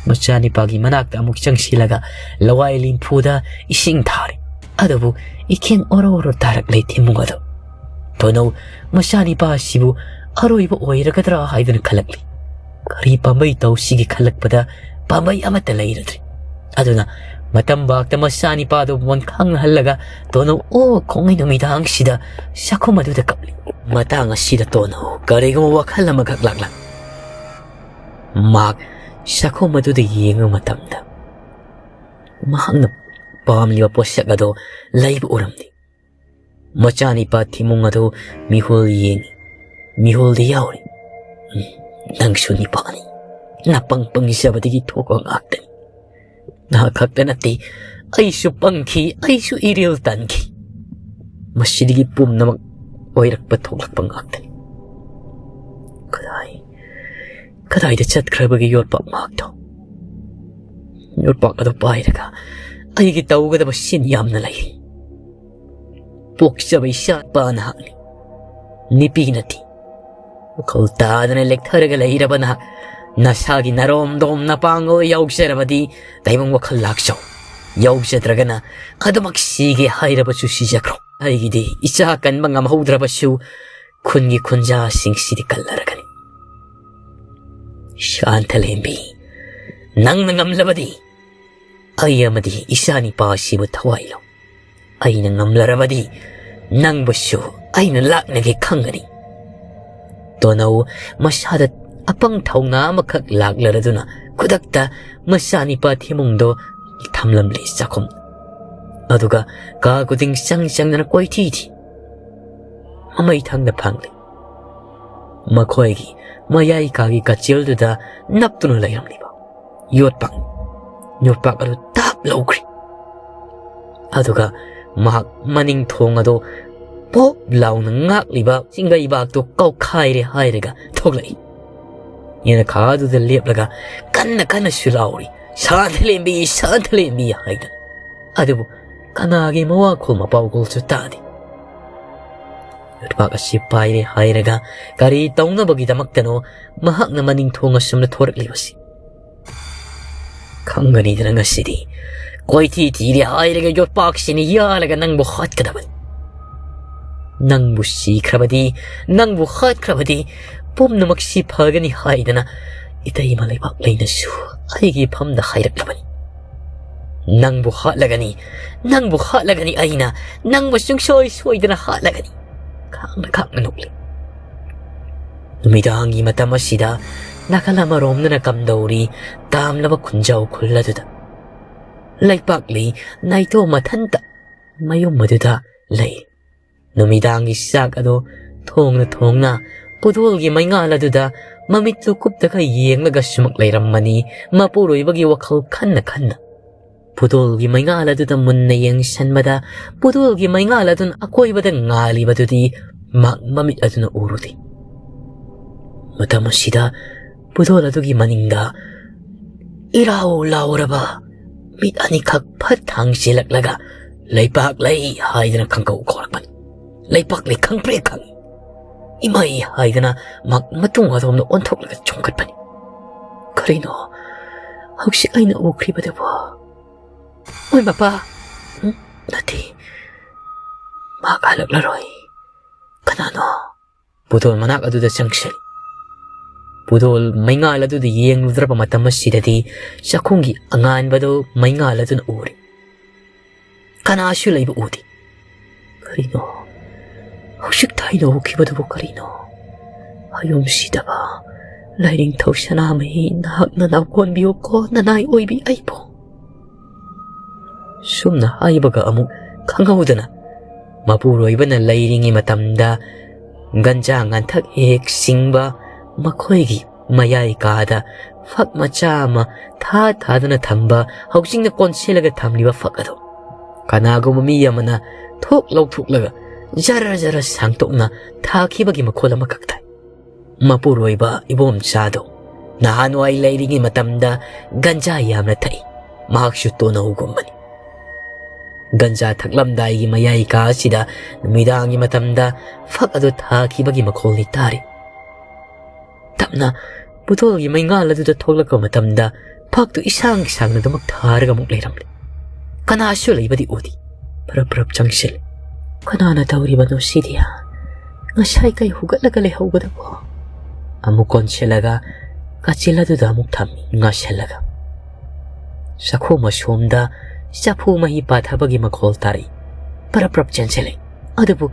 ꯃꯆꯥꯅꯤꯄꯥꯒꯤ ꯃꯅꯥꯛꯇ ꯑꯃꯨꯛ ꯆꯪꯁꯤꯜꯂꯒ ꯂꯋꯥꯏ ꯂꯤꯝꯐꯨꯗ ꯏꯁꯤꯡ ꯊꯥꯔꯦ꯫ ꯑꯗꯨꯕꯨ ꯏꯈꯦꯡ ꯑꯣꯔꯣ ꯑꯣꯔꯣ ꯇꯥꯔꯛꯂꯦ ꯊꯦꯝꯃꯨꯡ ꯑꯗꯨ꯫ ꯇꯣꯅꯧ ꯃꯆꯥꯅꯤꯄꯥ ꯑꯁꯤꯕꯨ ꯑꯔꯣꯏꯕ ꯑꯣꯏꯔꯒꯗ꯭ꯔꯥ ꯍꯥꯏꯗꯨꯅ ꯈꯜꯂꯛꯂꯤ꯫ ꯀꯔꯤ ꯄꯥꯝꯕꯩ ꯇꯧꯁꯤꯒꯦ ꯈꯜꯂꯛꯄꯗ ꯄꯥꯝꯕꯩ ꯑꯃꯠꯇ ꯂꯩꯔꯗ꯭ꯔꯦ꯫ ꯑꯗꯨꯅ ꯃꯇꯝ ꯚꯥꯛꯇ ꯃꯆꯥꯅꯤꯄꯥꯗꯨ ꯃꯣꯟ ꯈꯪꯍꯜꯂꯒ ꯇꯣꯅꯧ ꯑꯣ ꯈꯣꯡꯉꯩ ꯅꯨꯃꯤꯗꯥꯡꯁꯤꯗ ꯆꯥꯛꯈꯨꯝ ꯑꯗꯨꯗ ꯀꯞꯂꯤ꯫ ꯃꯇꯥꯡ ꯑꯁꯤꯗ ꯇꯣꯅꯧ ꯀꯔꯤꯒꯨꯝꯕ ꯋꯥꯈꯜ ꯑꯃꯈꯛ ꯂꯥꯛꯂꯝꯃꯤ꯫ ꯃꯍꯥꯛ ꯆꯥꯛꯈꯨꯝ ꯑꯗꯨꯗ ꯌꯦꯡꯕ ꯃꯇꯝꯗ ꯃꯍꯥꯛꯅ ꯄꯥꯝꯂꯤꯕ ꯄꯣꯠꯁꯛ ꯑꯗꯨ ꯂꯩꯕ ꯎꯔꯝꯗꯦ꯫ ꯃꯆꯥꯅꯤꯄꯥ ꯊꯤꯃꯨꯡ ꯑꯗꯨ ꯃꯤꯍꯨꯜ ꯌꯦꯡꯉꯤ꯫ ꯃꯤꯍꯨꯜꯗ ꯌꯥꯎꯔꯤ꯫ ꯎꯝ, ꯅꯪꯁꯨ ꯅꯤꯄꯥꯅꯤ꯫ ꯅꯄꯪ ꯄꯪꯖꯕꯗꯒꯤ ꯊꯣꯛꯄ ꯉꯥꯛꯇꯅꯤ꯫ ꯅꯍꯥꯛ ꯈꯛꯇ ꯅꯠꯇꯦ, ꯑꯩꯁꯨ ꯄꯪꯈꯤ, ꯑꯩꯁꯨ ꯏꯔꯦꯜ ꯇꯟꯈꯤ꯫ ꯃꯁꯤꯗꯒꯤ ꯄꯨꯝꯅꯃꯛ ꯑꯣꯏꯔꯛꯄ ꯊꯣꯛꯂꯛꯄ ꯉꯥꯛꯇꯅꯤ꯫ ꯀꯗꯥꯏ, ꯀꯗꯥꯏꯗ ꯆꯠꯈ꯭ꯔꯕꯒꯦ ꯌꯣꯠꯄꯥꯛ ꯃꯍꯥꯛꯇꯣ? ꯌꯣꯠꯄꯥꯛ ꯑꯗꯨ ꯄꯥꯏꯔꯒ ꯑꯩꯒꯤ ꯇꯧꯒꯗꯕ ꯁꯤꯟ ꯌꯥꯝꯅ ꯂꯩꯔꯤ꯫ ꯄꯣꯛꯆꯕ ꯏꯆꯥ ꯅꯨꯄꯥ ꯅꯍꯥꯛꯅꯤ, ꯅꯨꯄꯤ ꯅꯠꯇꯦ꯫ ꯋꯥꯈꯜ ꯇꯥꯗꯅ ꯂꯦꯛꯊꯔꯒ ꯂꯩꯔꯕ ꯅꯍꯥꯛ, ꯅꯁꯥꯒꯤ ꯅꯔꯣꯝꯗꯣꯝ ꯅꯄꯥꯡꯒꯜ ꯌꯥꯎꯖꯔꯕꯗꯤ ꯇꯥꯏꯕꯪ ꯋꯥꯈꯜ ꯂꯥꯛꯆꯧ꯫ ꯌꯥꯎꯖꯗ꯭ꯔꯒꯅ ꯑꯗꯨꯃꯛ ꯁꯤꯒꯦ ꯍꯥꯏꯔꯕꯁꯨ ꯁꯤꯖꯈ꯭ꯔꯣ꯫ ꯑꯩꯒꯤꯗꯤ ꯏꯆꯥ ꯀꯟꯕ ꯉꯝꯍꯧꯗ꯭ꯔꯕꯁꯨ ꯈꯨꯟꯒꯤ ꯈꯨꯟꯖꯥꯁꯤꯡꯁꯤꯗꯤ ꯀꯜꯂꯔꯒꯅꯤ꯫ ꯁꯥꯟꯊꯂꯦꯝꯕꯤ, ꯅꯪꯅ ꯉꯝꯂꯕꯗꯤ ꯑꯩ ꯑꯃꯗꯤ ꯏꯆꯥ ꯅꯤꯄꯥ ꯑꯁꯤꯕꯨ ꯊꯋꯥꯏ ꯂꯧ꯫ ꯑꯩꯅ ꯉꯝꯂꯔꯕꯗꯤ ꯅꯪꯕꯨꯁꯨ ꯑꯩꯅ ꯂꯥꯛꯅꯒꯦ ꯈꯪꯒꯅꯤ꯫ ꯇꯣꯅꯧ ꯃꯁꯥꯗ ꯑꯄꯪ ꯊꯧꯅꯥ ꯑꯃꯈꯛ ꯂꯥꯛꯂꯔꯗꯨꯅ ꯈꯨꯗꯛꯇ ꯃꯆꯥꯅꯤꯄꯥ ꯊꯤꯃꯨꯡꯗꯣ ꯊꯝꯂꯝꯂꯤ ꯆꯥꯛꯈꯨꯝ꯫ ꯑꯗꯨꯒ ꯀꯥ ꯈꯨꯗꯤꯡ ꯆꯪ ꯆꯪꯗꯅ ꯀꯣꯏꯊꯤ ꯊꯤ꯫ ꯃꯃꯩ ꯊꯪꯗ ꯐꯪꯂꯤ꯫ ꯃꯈꯣꯏꯒꯤ ꯃꯌꯥꯏ ꯀꯥꯒꯤ ꯀꯥꯆꯤꯜꯗꯨꯗ ꯅꯞꯇꯨꯅ ꯂꯩꯔꯝꯂꯤꯕ ꯌꯣꯠꯄꯥꯛ, ꯌꯣꯠꯄꯥꯛ ꯑꯗꯨ ꯇꯥꯞ ꯂꯧꯈ꯭ꯔꯦ꯫ ꯑꯗꯨꯒ ꯃꯍꯥꯛ ꯃꯅꯤꯡ ꯊꯣꯡ ꯑꯗꯨ ꯄꯣꯞ ꯂꯥꯎꯅ ꯉꯥꯛꯂꯤꯕ ꯆꯤꯡꯒꯩꯕꯥꯛꯇꯨ ꯀꯧꯈꯥꯏꯔꯦ ꯍꯥꯏꯔꯒ ꯊꯣꯛꯂꯛꯏ꯫ ꯌꯦꯅꯈꯥ ꯑꯗꯨꯗ ꯂꯦꯞꯂꯒ ꯀꯟꯅ ꯀꯟꯅꯁꯨ ꯂꯥꯎꯔꯤ, "ꯁꯥꯟꯊꯂꯦꯝꯕꯤ, ꯁꯥꯟꯊꯂꯦꯝꯕꯤ" ꯍꯥꯏꯗꯅ꯫ ꯑꯗꯨꯕꯨ ꯀꯅꯥꯒꯤ ꯃꯋꯥꯈꯣꯜ ꯃꯄꯥꯎꯈꯣꯜꯁꯨ ꯇꯥꯗꯦ꯫ ꯌꯣꯠꯄꯥꯛ ꯑꯁꯤ ꯄꯥꯏꯔꯦ ꯍꯥꯏꯔꯒ ꯀꯔꯤ ꯇꯧꯅꯕꯒꯤꯗꯃꯛꯇꯅꯣ ꯃꯍꯥꯛꯅ ꯃꯅꯤꯡ ꯊꯣꯡ ꯑꯁꯨꯝꯅ ꯊꯣꯔꯛꯂꯤꯕꯁꯤ? ꯈꯪꯒꯅꯤꯗꯅ ꯉꯁꯤꯗꯤ꯫ ꯀꯣꯏꯊꯤ ꯊꯤꯔꯦ ꯍꯥꯏꯔꯒ ꯌꯣꯠꯄꯥꯛꯁꯤꯅ ꯌꯥꯜꯂꯒ ꯅꯪꯕꯨ ꯍꯥꯠꯀꯗꯕꯅꯤ꯫ ꯅꯪꯕꯨ ꯁꯤꯈ꯭ꯔꯕꯗꯤ, ꯅꯪꯕꯨ ꯍꯥꯠꯈ꯭ꯔꯕꯗꯤ ꯄꯨꯝꯅꯃꯛꯁꯤ ꯐꯒꯅꯤ ꯍꯥꯏꯗꯅ ꯏꯇꯩꯃ ꯂꯩꯕꯥꯛ ꯂꯩꯅꯁꯨ ꯑꯩꯒꯤ ꯐꯝꯗ ꯍꯥꯏꯔꯛꯂꯕꯅꯤ꯫ ꯅꯪꯕꯨ ꯍꯥꯠꯂꯒꯅꯤ, ꯅꯪꯕꯨ ꯍꯥꯠꯂꯒꯅꯤ ꯑꯩꯅ, ꯅꯪꯕꯨ ꯁꯨꯡꯁꯣꯏ ꯁꯣꯏꯗꯅ ꯍꯥꯠꯂꯒꯅꯤ꯫ ꯈꯥꯡꯅ ꯈꯥꯡꯅ ꯅꯣꯛꯂꯤ꯫ ꯅꯨꯃꯤꯗꯥꯡꯒꯤ ꯃꯇꯝ ꯑꯁꯤꯗ ꯅꯥꯀꯜ ꯑꯃꯔꯣꯝꯗꯅ ꯀꯝꯗꯧꯔꯤ ꯇꯥꯝꯂꯕ ꯈꯨꯟꯖꯥꯎ ꯈꯨꯜ ꯑꯗꯨꯗ ꯂꯩꯄꯥꯛꯂꯤ ꯅꯥꯏꯇꯣ ꯃꯊꯟꯇ ꯃꯌꯨꯝ ꯑꯗꯨꯗ ꯂꯩ꯫ ꯅꯨꯃꯤꯗꯥꯡꯒꯤ ꯆꯥꯛ ꯑꯗꯨ ꯊꯣꯡꯅ ꯊꯣꯡꯅ ꯄꯨꯗꯣꯜꯒꯤ ꯃꯩꯉꯥꯜ ꯑꯗꯨꯗ ꯃꯃꯤꯠꯇꯨ ꯀꯨꯞꯇꯒ ꯌꯦꯡꯂꯒ ꯁꯨꯃꯛ ꯂꯩꯔꯝꯃꯅꯤ꯫ ꯃꯄꯨꯔꯣꯏꯕꯒꯤ ꯋꯥꯈꯜ ꯈꯟꯅ ꯈꯟꯅ ꯄꯨꯗꯣꯜꯒꯤ ꯃꯩꯉꯥꯜ ꯑꯗꯨꯗ ꯃꯨꯟꯅ ꯌꯦꯡꯁꯤꯟꯕꯗ ꯄꯨꯗꯣꯜꯒꯤ ꯃꯩꯉꯥꯜ ꯑꯗꯨꯅ ꯑꯀꯣꯏꯕꯗ ꯉꯥꯜꯂꯤꯕꯗꯨꯗꯤ ꯃꯍꯥꯛ ꯃꯃꯤꯠ ꯑꯗꯨꯅ ꯎꯔꯨꯗꯦ꯫ ꯃꯇꯝ ꯑꯁꯤꯗ ꯄꯨꯗꯣꯜ ꯑꯗꯨꯒꯤ ꯃꯅꯤꯡꯗ ꯏꯔꯥꯎ ꯂꯥꯎꯔꯕ ꯃꯤꯠ ꯑꯅꯤꯈꯛ ꯐꯠ ꯊꯥꯡꯁꯤꯜꯂꯛꯂꯒ "ꯂꯩꯄꯥꯛ ꯂꯩ" ꯍꯥꯏꯗꯅ ꯈꯪꯀꯧ ꯀꯧꯔꯛꯄꯅꯤ꯫ "ꯂꯩꯄꯥꯛ ꯂꯩ" ꯈꯪꯄ꯭ꯔꯦꯛ ꯈꯪꯏ꯫ "ꯏꯃꯩ" ꯍꯥꯏꯗꯅ ꯃꯍꯥꯛ ꯃꯇꯨꯡ ꯑꯗꯣꯝꯗ ꯑꯣꯟꯊꯣꯛꯂꯒ ꯆꯣꯡꯈꯠꯄꯅꯤ꯫ "ꯀꯔꯤꯅꯣ ꯍꯧꯖꯤꯛ ꯑꯩꯅ ꯎꯈ꯭ꯔꯤꯕꯗꯨꯕꯣ?" "ꯃꯣꯏ ꯃꯄꯥ?" "ꯎꯝ, ꯅꯠꯇꯦ, ꯃꯍꯥꯛ ꯍꯜꯂꯛꯂꯔꯣꯏ꯫ ꯀꯅꯥꯅꯣ?" ꯄꯨꯗꯣꯜ ꯃꯅꯥꯛ ꯑꯗꯨꯗ ꯆꯪꯁꯤꯜꯂꯤ꯫ ꯄꯨꯗꯣꯜ ꯃꯩꯉꯥꯜ ꯑꯗꯨꯗ ꯌꯦꯡꯂꯨꯗ꯭ꯔꯕ ꯃꯇꯝ ꯑꯁꯤꯗꯗꯤ ꯆꯥꯛꯈꯨꯝꯒꯤ ꯑꯉꯥꯟꯕꯗꯨ ꯃꯩꯉꯥꯜ ꯑꯗꯨꯅ ꯎꯔꯤ꯫ ꯀꯅꯥꯁꯨ ꯂꯩꯕ ꯎꯗꯦ꯫ "ꯀꯔꯤꯅꯣ? ꯍꯧꯖꯤꯛꯇ ꯑꯩꯅ ꯎꯈꯤꯕꯗꯨꯕꯨ ꯀꯔꯤꯅꯣ? ꯑꯌꯨꯝ ꯁꯤꯗꯕ ꯂꯥꯏꯅꯤꯡꯊꯧ ꯁꯅꯥꯃꯍꯤ, ꯅꯍꯥꯛꯅ ꯅꯥꯎꯀꯣꯟꯕꯤꯌꯨꯀꯣ, ꯅꯅꯥꯏ ꯑꯣꯏꯕꯤ ꯑꯩꯕꯨ"꯫ ꯁꯨꯝꯅ ꯍꯥꯏꯕꯒ ꯑꯃꯨꯛ ꯈꯪꯍꯧꯗꯅ ꯃꯄꯨꯔꯣꯏꯕꯅ ꯂꯩꯔꯤꯉꯩ ꯃꯇꯝꯗ ꯒꯟꯖꯥ ꯉꯟꯊꯛ ꯍꯦꯛ ꯍꯦꯛ ꯁꯤꯡꯕ ꯃꯈꯣꯏꯒꯤ ꯃꯌꯥꯏ ꯀꯥꯗ ꯐꯛ ꯃꯆꯥ ꯑꯃ ꯊꯥ ꯊꯥꯗꯨꯅ ꯊꯝꯕ, ꯍꯧꯖꯤꯛꯅ ꯀꯣꯟꯁꯤꯜꯂꯒ ꯊꯝꯂꯤꯕ ꯐꯛ ꯑꯗꯨ ꯀꯅꯥꯒꯨꯝꯕ ꯃꯤ ꯑꯃꯅ ꯊꯣꯛ ꯂꯧꯊꯣꯛꯂꯒ ꯖꯔ ꯖꯔ ꯁꯥꯡꯇꯣꯛꯅ ꯊꯥꯈꯤꯕꯒꯤ ꯃꯈꯣꯜ ꯑꯃꯈꯛ ꯇꯥꯏ꯫ ꯃꯄꯨꯔꯣꯏꯕ ꯏꯕꯣꯝꯆꯥꯗꯣ ꯅꯍꯥꯟꯋꯥꯏ ꯂꯩꯔꯤꯉꯩ ꯃꯇꯝꯗ ꯒꯟꯖꯥ ꯌꯥꯝꯅ ꯊꯛꯏ꯫ ꯃꯍꯥꯛꯁꯨ ꯇꯣꯅꯧꯒꯨꯝꯕꯅꯤ꯫ ꯒꯟꯖꯥ ꯊꯛꯂꯝꯗꯥꯏꯒꯤ ꯃꯌꯥꯏ ꯀꯥ ꯑꯁꯤꯗ ꯅꯨꯃꯤꯗꯥꯡꯒꯤ ꯃꯇꯝꯗ ꯐꯛ ꯑꯗꯨ ꯊꯥꯈꯤꯕꯒꯤ ꯃꯈꯣꯜꯗꯤ ꯇꯥꯔꯤ꯫ ꯇꯞꯅ ꯕꯨꯇꯣꯜꯒꯤ ꯃꯩꯉꯥꯜ ꯑꯗꯨꯗ ꯊꯣꯛꯂꯛꯄ ꯃꯇꯝꯗ ꯐꯛꯇꯨ ꯏꯁꯥꯡ ꯁꯥꯡꯅ ꯑꯗꯨꯃꯛ ꯊꯥꯔꯒ ꯑꯃꯨꯛ ꯂꯩꯔꯝꯂꯦ꯫ ꯀꯅꯥꯁꯨ ꯂꯩꯕꯗꯤ ꯎꯗꯦ꯫ ꯄꯔꯞ ꯄꯔꯞ ꯆꯪꯁꯤꯜꯂꯦ꯫ "ꯀꯅꯥꯅ ꯇꯧꯔꯤꯕꯅꯣ ꯁꯤꯗꯤ? ꯉꯁꯥꯏ ꯀꯩ ꯍꯨꯒꯠꯂꯒ ꯂꯩꯍꯧꯕꯗꯕꯣ?" ꯑꯃꯨꯛ ꯀꯣꯟꯁꯤꯜꯂꯒ ꯀꯥꯆꯤꯜ ꯑꯗꯨꯗ ꯑꯃꯨꯛ ꯊꯝꯃꯤ ꯉꯥꯁꯤꯜꯂꯒ꯫ ꯆꯥꯛꯈꯨꯝ ꯑꯁꯣꯝꯗ ꯆꯐꯨ ꯃꯍꯤ ꯄꯥꯊꯕꯒꯤ ꯃꯈꯣꯜ ꯇꯥꯔꯛꯏ꯫ ꯄꯔꯞ ꯄꯔꯞ ꯆꯦꯟꯁꯤꯜꯂꯦ꯫ ꯑꯗꯨꯕꯨ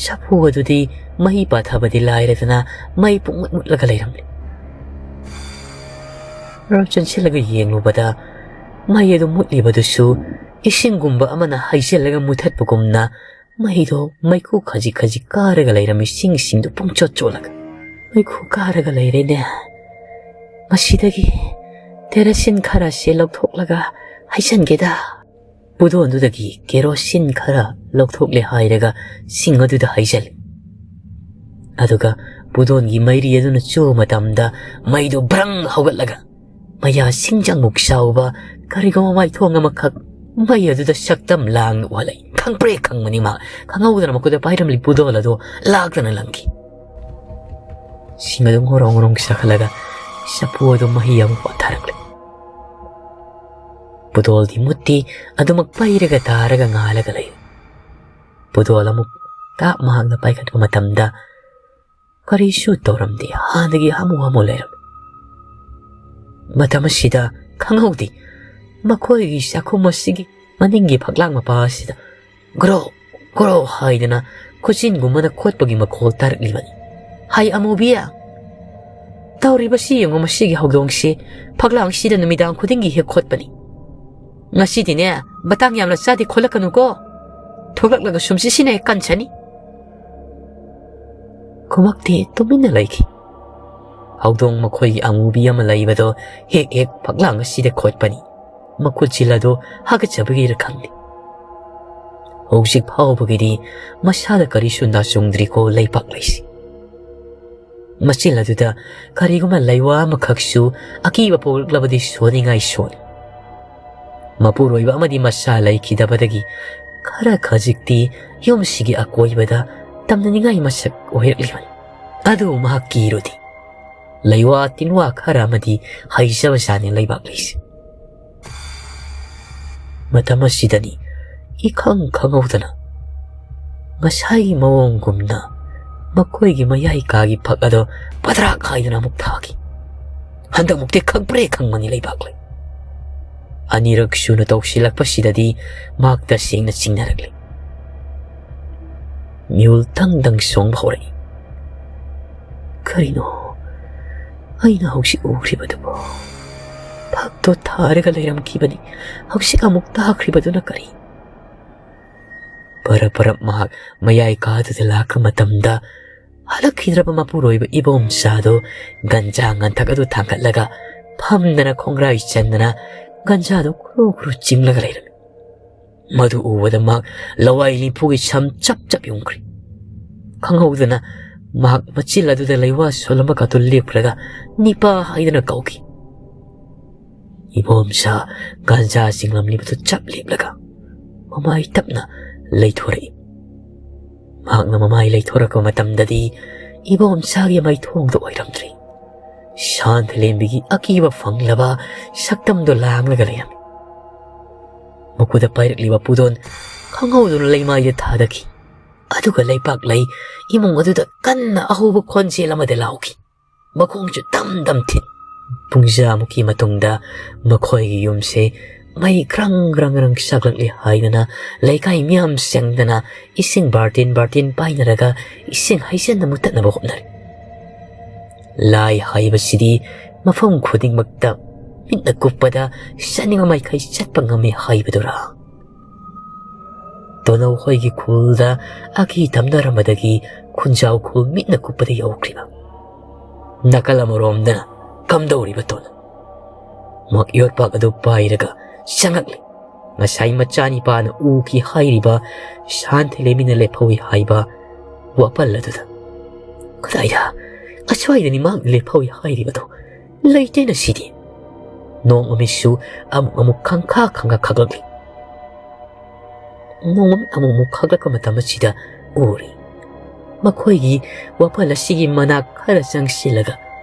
ꯆꯐꯨ ꯑꯗꯨꯗꯤ ꯃꯍꯤ ꯄꯥꯊꯕꯗꯤ ꯂꯥꯏꯔꯗꯅ ꯃꯩ ꯄꯨꯡꯃꯨꯠ ꯃꯨꯠꯂꯒ ꯂꯩꯔꯝꯂꯦ꯫ ꯄꯔꯞ ꯆꯦꯟꯁꯤꯜꯂꯒ ꯌꯦꯡꯂꯨꯕꯗ ꯃꯩ ꯑꯗꯨ ꯃꯨꯠꯂꯤꯕꯗꯨꯁꯨ ꯏꯁꯤꯡꯒꯨꯝꯕ ꯑꯃꯅ ꯍꯩꯖꯤꯜꯂꯒ ꯃꯨꯊꯠꯄꯒꯨꯝꯅ ꯃꯩꯗꯣ ꯃꯩꯈꯨ ꯈꯖꯤꯛ ꯈꯖꯤꯛ ꯀꯥꯔꯒ ꯂꯩꯔꯝꯃꯤ, ꯁꯤꯡꯁꯤꯡꯗꯨ ꯄꯨꯡꯆꯣꯠ ꯆꯣꯠꯂꯒ꯫ "ꯃꯩꯈꯨ ꯀꯥꯔꯒ ꯂꯩꯔꯦꯅꯦ꯫ ꯃꯁꯤꯗꯒꯤ ꯀꯦꯔꯣꯁꯤꯟ ꯈꯔꯁꯦ ꯂꯧꯊꯣꯛꯂꯒ ꯍꯩꯖꯟꯒꯦꯗ꯫" ꯄꯨꯗꯣꯟꯗꯨꯗꯒꯤ ꯀꯦꯔꯣꯁꯤꯟ ꯈꯔ ꯂꯧꯊꯣꯛꯂꯦ ꯍꯥꯏꯔꯒ ꯁꯤꯡ ꯑꯗꯨꯗ ꯍꯩꯖꯜꯂꯤ꯫ ꯑꯗꯨꯒ ꯄꯨꯗꯣꯟꯒꯤ ꯃꯩꯔꯤ ꯑꯗꯨꯅ ꯆꯨꯕ ꯃꯇꯝꯗ ꯃꯩꯗꯨ ꯕ꯭ꯔꯪ ꯍꯧꯒꯠꯂꯒ ꯃꯌꯥ ꯁꯤꯡꯖꯪꯃꯨꯛ ꯆꯥꯎꯕ ꯀꯔꯤꯒꯨꯝꯕ ꯃꯥꯏꯊꯣꯡ ꯑꯃꯈꯛ ꯃꯩ ꯑꯗꯨꯗ ꯁꯛꯇꯝ ꯂꯥꯡꯅ ꯎꯍꯜꯂꯛꯏ꯫ ꯈꯪꯄ꯭ꯔꯦꯛ ꯈꯪꯕꯅꯤ ꯃꯍꯥꯛ꯫ ꯈꯪꯍꯧꯗꯅ ꯃꯈꯨꯠꯇ ꯄꯥꯏꯔꯝꯂꯤ ꯄꯨꯗꯣꯜ ꯑꯗꯨ ꯂꯥꯛꯇꯅ ꯂꯪꯈꯤ꯫ ꯁꯤꯡ ꯑꯗꯨ ꯉꯣꯔꯣꯡ ꯉꯣꯔꯣꯡ ꯆꯥꯈꯠꯂꯒ ꯆꯐꯨ ꯑꯗꯨ ꯃꯍꯤ ꯑꯃꯨꯛ ꯑꯣꯟꯊꯔꯛꯂꯦ꯫ ꯄꯨꯗꯣꯜꯗꯤ ꯃꯨꯠꯇꯤ ꯑꯗꯨꯃꯛ ꯄꯩꯔꯒ ꯇꯥꯔꯒ ꯉꯥꯜꯂꯒ ꯂꯩ꯫ ꯄꯨꯗꯣꯜ ꯑꯃꯨꯛ ꯇꯥꯞ ꯃꯍꯥꯛꯅ ꯄꯥꯏꯈꯠꯄ ꯃꯇꯝꯗ ꯀꯔꯤꯁꯨ ꯇꯧꯔꯝꯗꯦ, ꯍꯥꯟꯅꯒꯤ ꯍꯥꯃꯨ ꯍꯥꯃꯨ ꯂꯩꯔꯝꯃꯤ꯫ ꯃꯇꯝ ꯑꯁꯤꯗ ꯈꯪꯍꯧꯗꯦ, ꯃꯈꯣꯏꯒꯤ ꯆꯥꯛꯈꯨꯝ ꯑꯁꯤꯒꯤ ꯃꯅꯤꯡꯒꯤ ꯐꯛꯂꯥꯡ ꯃꯄꯥ ꯑꯁꯤꯗ ꯒ꯭ꯔꯣ ꯒ꯭ꯔꯣ ꯍꯥꯏꯗꯅ ꯈꯨꯆꯤꯟꯒꯨꯝꯕꯅ ꯈꯣꯠꯄꯒꯤ ꯃꯈꯣꯜ ꯇꯥꯔꯛꯂꯤꯕꯅꯤ꯫ "ꯍꯥꯏ ꯑꯃꯨꯕꯤ, ꯇꯧꯔꯤꯕꯁꯤ ꯌꯦꯡꯉꯨ, ꯃꯁꯤꯒꯤ ꯍꯧꯗꯣꯡꯁꯤ ꯐꯛꯂꯥꯡꯁꯤꯗ ꯅꯨꯃꯤꯗꯥꯡ ꯈꯨꯗꯤꯡꯒꯤ ꯍꯦꯛ ꯈꯣꯠꯄꯅꯤ꯫ ꯉꯁꯤꯗꯤꯅꯦ, ꯃꯇꯥꯡ ꯌꯥꯝꯅ ꯆꯥꯗꯦ ꯈꯣꯠꯂꯛꯀꯅꯨꯀꯣ꯫ ꯊꯣꯛꯂꯛꯂꯒ ꯁꯨꯝ ꯁꯤꯁꯤꯅ ꯍꯦꯛ ꯀꯟꯁꯅꯤ꯫ ꯈꯨꯃꯛꯇꯤ ꯇꯨꯃꯤꯟꯅ ꯂꯩꯈꯤ꯫ ꯍꯧꯗꯣꯡ ꯃꯈꯣꯏꯒꯤ ꯑꯃꯨꯕꯤ ꯑꯃ ꯂꯩꯕꯗꯣ ꯍꯦꯛ ꯍꯦꯛ ꯐꯛꯂꯥꯡ ꯑꯁꯤꯗ ꯈꯣꯠꯄꯅꯤ꯫ ꯃꯈꯨꯠꯁꯤꯜ ꯑꯗꯨ ꯍꯥꯒꯠꯆꯕꯒꯤꯔ ꯈꯪꯗꯦ꯫ ꯍꯧꯖꯤꯛ ꯐꯥꯎꯕꯒꯤꯗꯤ ꯃꯁꯥꯗ ꯀꯔꯤꯁꯨ ꯅꯥꯆꯨꯡꯗ꯭ꯔꯤꯀꯣ ꯂꯩꯄꯥꯛ ꯂꯩꯁꯤ꯫ ꯃꯆꯤꯜ ꯑꯗꯨꯗ ꯀꯔꯤꯒꯨꯝꯕ ꯂꯩꯋꯥ ꯑꯃꯈꯛꯁꯨ ꯑꯀꯤꯕ ꯄꯣꯛꯂꯛꯂꯕꯗꯤ ꯁꯣꯟꯅꯤꯡꯉꯥꯏ ꯁꯣꯜꯂꯤ꯫ ꯃꯄꯨꯔꯣꯏꯕ ꯑꯃꯗꯤ ꯃꯆꯥ ꯂꯩꯈꯤꯗꯕꯗꯒꯤ ꯈꯔ ꯈꯖꯤꯛꯇꯤ ꯌꯨꯝꯁꯤꯒꯤ ꯑꯀꯣꯏꯕꯗ ꯇꯝꯅꯅꯤꯡꯉꯥꯏ ꯃꯁꯛ ꯑꯣꯏꯔꯛꯂꯤꯕꯅꯤ꯫ ꯑꯗꯨ ꯃꯍꯥꯛ ꯀꯤꯔꯨꯗꯦ꯫ ꯂꯩꯋꯥ ꯇꯤꯟꯋꯥ ꯈꯔ ꯑꯃꯗꯤ ꯍꯩꯖꯕꯖꯥꯠꯅꯤ ꯂꯩꯕꯥꯛ ꯂꯩꯁꯦ꯫ ꯃꯇꯝ ꯑꯁꯤꯗꯅꯤ ꯏꯈꯪ ꯈꯪꯍꯧꯗꯅ ꯉꯁꯥꯏꯒꯤ ꯃꯑꯣꯡꯒꯨꯝꯅ ꯃꯈꯣꯏꯒꯤ ꯃꯌꯥꯏ ꯀꯥꯒꯤ ꯐꯛ ꯑꯗꯣ ꯄꯗ꯭ꯔꯥꯛ ꯍꯥꯏꯗꯨꯅ ꯑꯃꯨꯛ ꯊꯥꯈꯤ꯫ ꯍꯟꯗꯛꯃꯨꯛꯇꯤ ꯈꯪꯄ꯭ꯔꯦ ꯈꯪꯕꯅꯤ ꯂꯩꯕꯥꯛ ꯂꯩ꯫ ꯑꯅꯤꯔꯛ ꯁꯨꯅ ꯇꯧꯁꯤꯜꯂꯛꯄꯁꯤꯗꯗꯤ ꯃꯍꯥꯛ ꯇꯁꯦꯡꯅ ꯆꯤꯡꯅꯔꯛꯂꯦ꯫ ꯃꯤꯍꯨꯜ ꯇꯪ ꯇꯪ ꯁꯣꯡꯕ ꯍꯧꯔꯛꯏ꯫ ꯀꯔꯤꯅꯣ ꯑꯩꯅ ꯍꯧꯖꯤꯛ ꯎꯈ꯭ꯔꯤꯕꯗꯨꯕꯣ? ꯐꯛꯇꯣ ꯊꯥꯔꯒ ꯂꯩꯔꯝꯈꯤꯕꯅꯤ, ꯍꯧꯖꯤꯛ ꯑꯃꯨꯛ ꯇꯥꯈ꯭ꯔꯤꯕꯗꯨꯅ ꯀꯔꯤ? ꯄꯔꯞ ꯄꯔꯞ ꯃꯍꯥꯛ ꯃꯌꯥꯏ ꯀꯥꯗꯨꯗ ꯂꯥꯛꯄ ꯃꯇꯝꯗ ꯍꯜꯂꯛꯈꯤꯗ꯭ꯔꯕ ꯃꯄꯨꯔꯣꯏꯕ ꯏꯕꯣꯝꯆꯥꯗꯨ ꯒꯟꯖꯥ ꯉꯟꯊꯛ ꯑꯗꯨ ꯊꯥꯡꯒꯠꯂꯒ ꯐꯝꯗꯅ ꯈꯣꯡꯒ꯭ꯔꯥꯏ ꯆꯟꯗꯅ ꯒꯟꯖꯥꯗꯨ ꯈꯨꯔꯨ ꯈꯨꯔꯨ ꯆꯤꯡꯂꯒ ꯂꯩꯔꯝꯃꯤ꯫ ꯃꯗꯨ ꯎꯕꯗ ꯃꯍꯥꯛ ꯂꯋꯥꯏ ꯂꯤꯐꯨꯒꯤ ꯁꯝ ꯆꯞ ꯆꯞ ꯌꯨꯡꯈ꯭ꯔꯤ꯫ ꯈꯪꯍꯧꯗꯅ ꯃꯍꯥꯛ ꯃꯆꯤꯜ ꯑꯗꯨꯗ ꯂꯩꯋꯥ ꯁꯣꯜꯂꯝꯕꯒꯗꯨ ꯂꯦꯞꯈ꯭ꯔꯒ ꯅꯤꯄꯥ ꯍꯥꯏꯗꯨꯅ ꯀꯧꯈꯤ꯫ ꯏꯕꯣꯝꯆꯥ ꯒꯟꯖꯥ ꯆꯤꯡꯂꯝꯂꯤꯕꯗꯨ ꯆꯞ ꯂꯦꯞꯂꯒ ꯃꯃꯥꯏ ꯇꯞꯅ ꯂꯩꯊꯣꯔꯛꯏ꯫ ꯃꯍꯥꯛꯅ ꯃꯃꯥꯏ ꯂꯩꯊꯣꯔꯛꯄ ꯃꯇꯝꯗꯗꯤ ꯏꯕꯣꯝꯆꯥꯒꯤ ꯃꯥꯏꯊꯣꯡꯗꯨ ꯑꯣꯏꯔꯝꯗ꯭ꯔꯤ꯫ ꯁꯥꯟꯊ ꯂꯦꯝꯕꯤꯒꯤ ꯑꯀꯤꯕ ꯐꯪꯂꯕ ꯁꯛꯇꯝꯗꯨ ꯂꯥꯡꯂꯒ ꯂꯩꯔꯝꯃꯤ꯫ ꯃꯈꯨꯗ ꯄꯥꯏꯔꯛꯂꯤꯕ ꯄꯨꯗꯣꯟ ꯈꯪꯍꯧꯗꯅ ꯂꯩꯃꯥꯏꯗ ꯊꯥꯗꯈꯤ꯫ ꯑꯗꯨꯒ ꯂꯩꯄꯥꯛ ꯂꯩ ꯏꯃꯨꯡ ꯑꯗꯨꯗ ꯀꯟꯅ ꯑꯍꯧꯕ ꯈꯣꯟꯖꯦꯜ ꯑꯃꯗ ꯂꯥꯎꯈꯤ꯫ ꯃꯈꯣꯡꯁꯨ ꯗꯝ ꯗꯝ ꯊꯤꯟ꯫ ꯄꯨꯡꯖꯥꯃꯨꯛꯀꯤ ꯃꯇꯨꯡꯗ ꯃꯈꯣꯏꯒꯤ ꯌꯨꯝꯁꯦ ꯃꯩ ꯒ꯭ꯔꯪ ꯒ꯭ꯔꯪ ꯒ꯭ꯔꯪ ꯁꯥꯒꯠꯂꯛꯂꯤ ꯍꯥꯏꯗꯅ ꯂꯩꯀꯥꯏ ꯃꯤꯌꯥꯝ ꯆꯪꯗꯅ ꯏꯁꯤꯡ ꯕꯥꯔꯇꯤꯟ ꯕꯥꯔꯇꯤꯟ ꯄꯥꯏꯅꯔꯒ ꯏꯁꯤꯡ ꯍꯩꯖꯤꯟꯅ ꯃꯨꯊꯠꯅꯕ ꯍꯣꯠꯅꯔꯤ꯫ ꯂꯥꯏ ꯍꯥꯏꯕꯁꯤꯗꯤ ꯃꯐꯝ ꯈꯨꯗꯤꯡꯃꯛꯇ ꯃꯤꯠꯅ ꯀꯨꯞꯄꯗ ꯆꯠꯅꯤꯡꯕ ꯃꯥꯏꯀꯩ ꯆꯠꯄ ꯉꯝꯃꯤ ꯍꯥꯏꯕꯗꯨꯔꯥ? ꯇꯣꯅꯧ ꯍꯣꯏꯒꯤ ꯈꯨꯜꯗ ꯑꯀꯤ ꯇꯝꯅꯔꯝꯕꯗꯒꯤ ꯈꯨꯟꯖꯥꯎ ꯈꯨꯜ ꯃꯤꯠꯅ ꯀꯨꯞꯄꯗ ꯌꯧꯈ꯭ꯔꯤꯕ꯫ ꯅꯥꯀꯜ ꯑꯃꯔꯣꯝꯗꯅ ꯀꯝꯗꯧꯔꯤꯕ ꯇꯣꯅꯧ? ꯃꯍꯥꯛ ꯌꯣꯠꯄꯥꯛ ꯑꯗꯨ ꯄꯥꯏꯔꯒ ꯆꯪꯂꯛꯂꯤ꯫ ꯉꯁꯥꯏ ꯃꯆꯥꯅꯤꯄꯥꯅ ꯎꯈꯤ ꯍꯥꯏꯔꯤꯕ ꯁꯥꯟꯊꯤ ꯂꯩꯃꯤꯅ ꯂꯦꯞꯍꯧꯏ ꯍꯥꯏꯕ ꯋꯥꯄꯜ ꯑꯗꯨꯗ꯫ ꯀꯗꯥꯏꯗ? ꯑꯁ꯭ꯋꯥꯏꯗꯅꯤ ꯃꯍꯥꯛ ꯂꯦꯞꯍꯧꯏ ꯍꯥꯏꯔꯤꯕꯗꯣ꯫ ꯂꯩꯇꯦꯅ ꯁꯤꯗꯤ꯫ ꯅꯣꯡ ꯃꯃꯤꯠꯁꯨ ꯑꯃꯨꯛ ꯑꯃꯨꯛ ꯈꯪꯈꯥ ꯈꯪꯈꯥ ꯈꯥꯛꯂꯛꯂꯤ꯫ ꯅꯣꯡ ꯃꯃꯤꯠ ꯑꯃꯨꯛ ꯑꯃꯨꯛ ꯈꯥꯛꯂꯛꯄ ꯃꯇꯝ ꯑꯁꯤꯗ ꯎꯔꯤ꯫ ꯃꯈꯣꯏꯒꯤ ꯋꯥꯄꯜ ꯑꯁꯤꯒꯤ ꯃꯅꯥꯛ ꯈꯔ ꯆꯪꯁꯤꯜꯂꯒ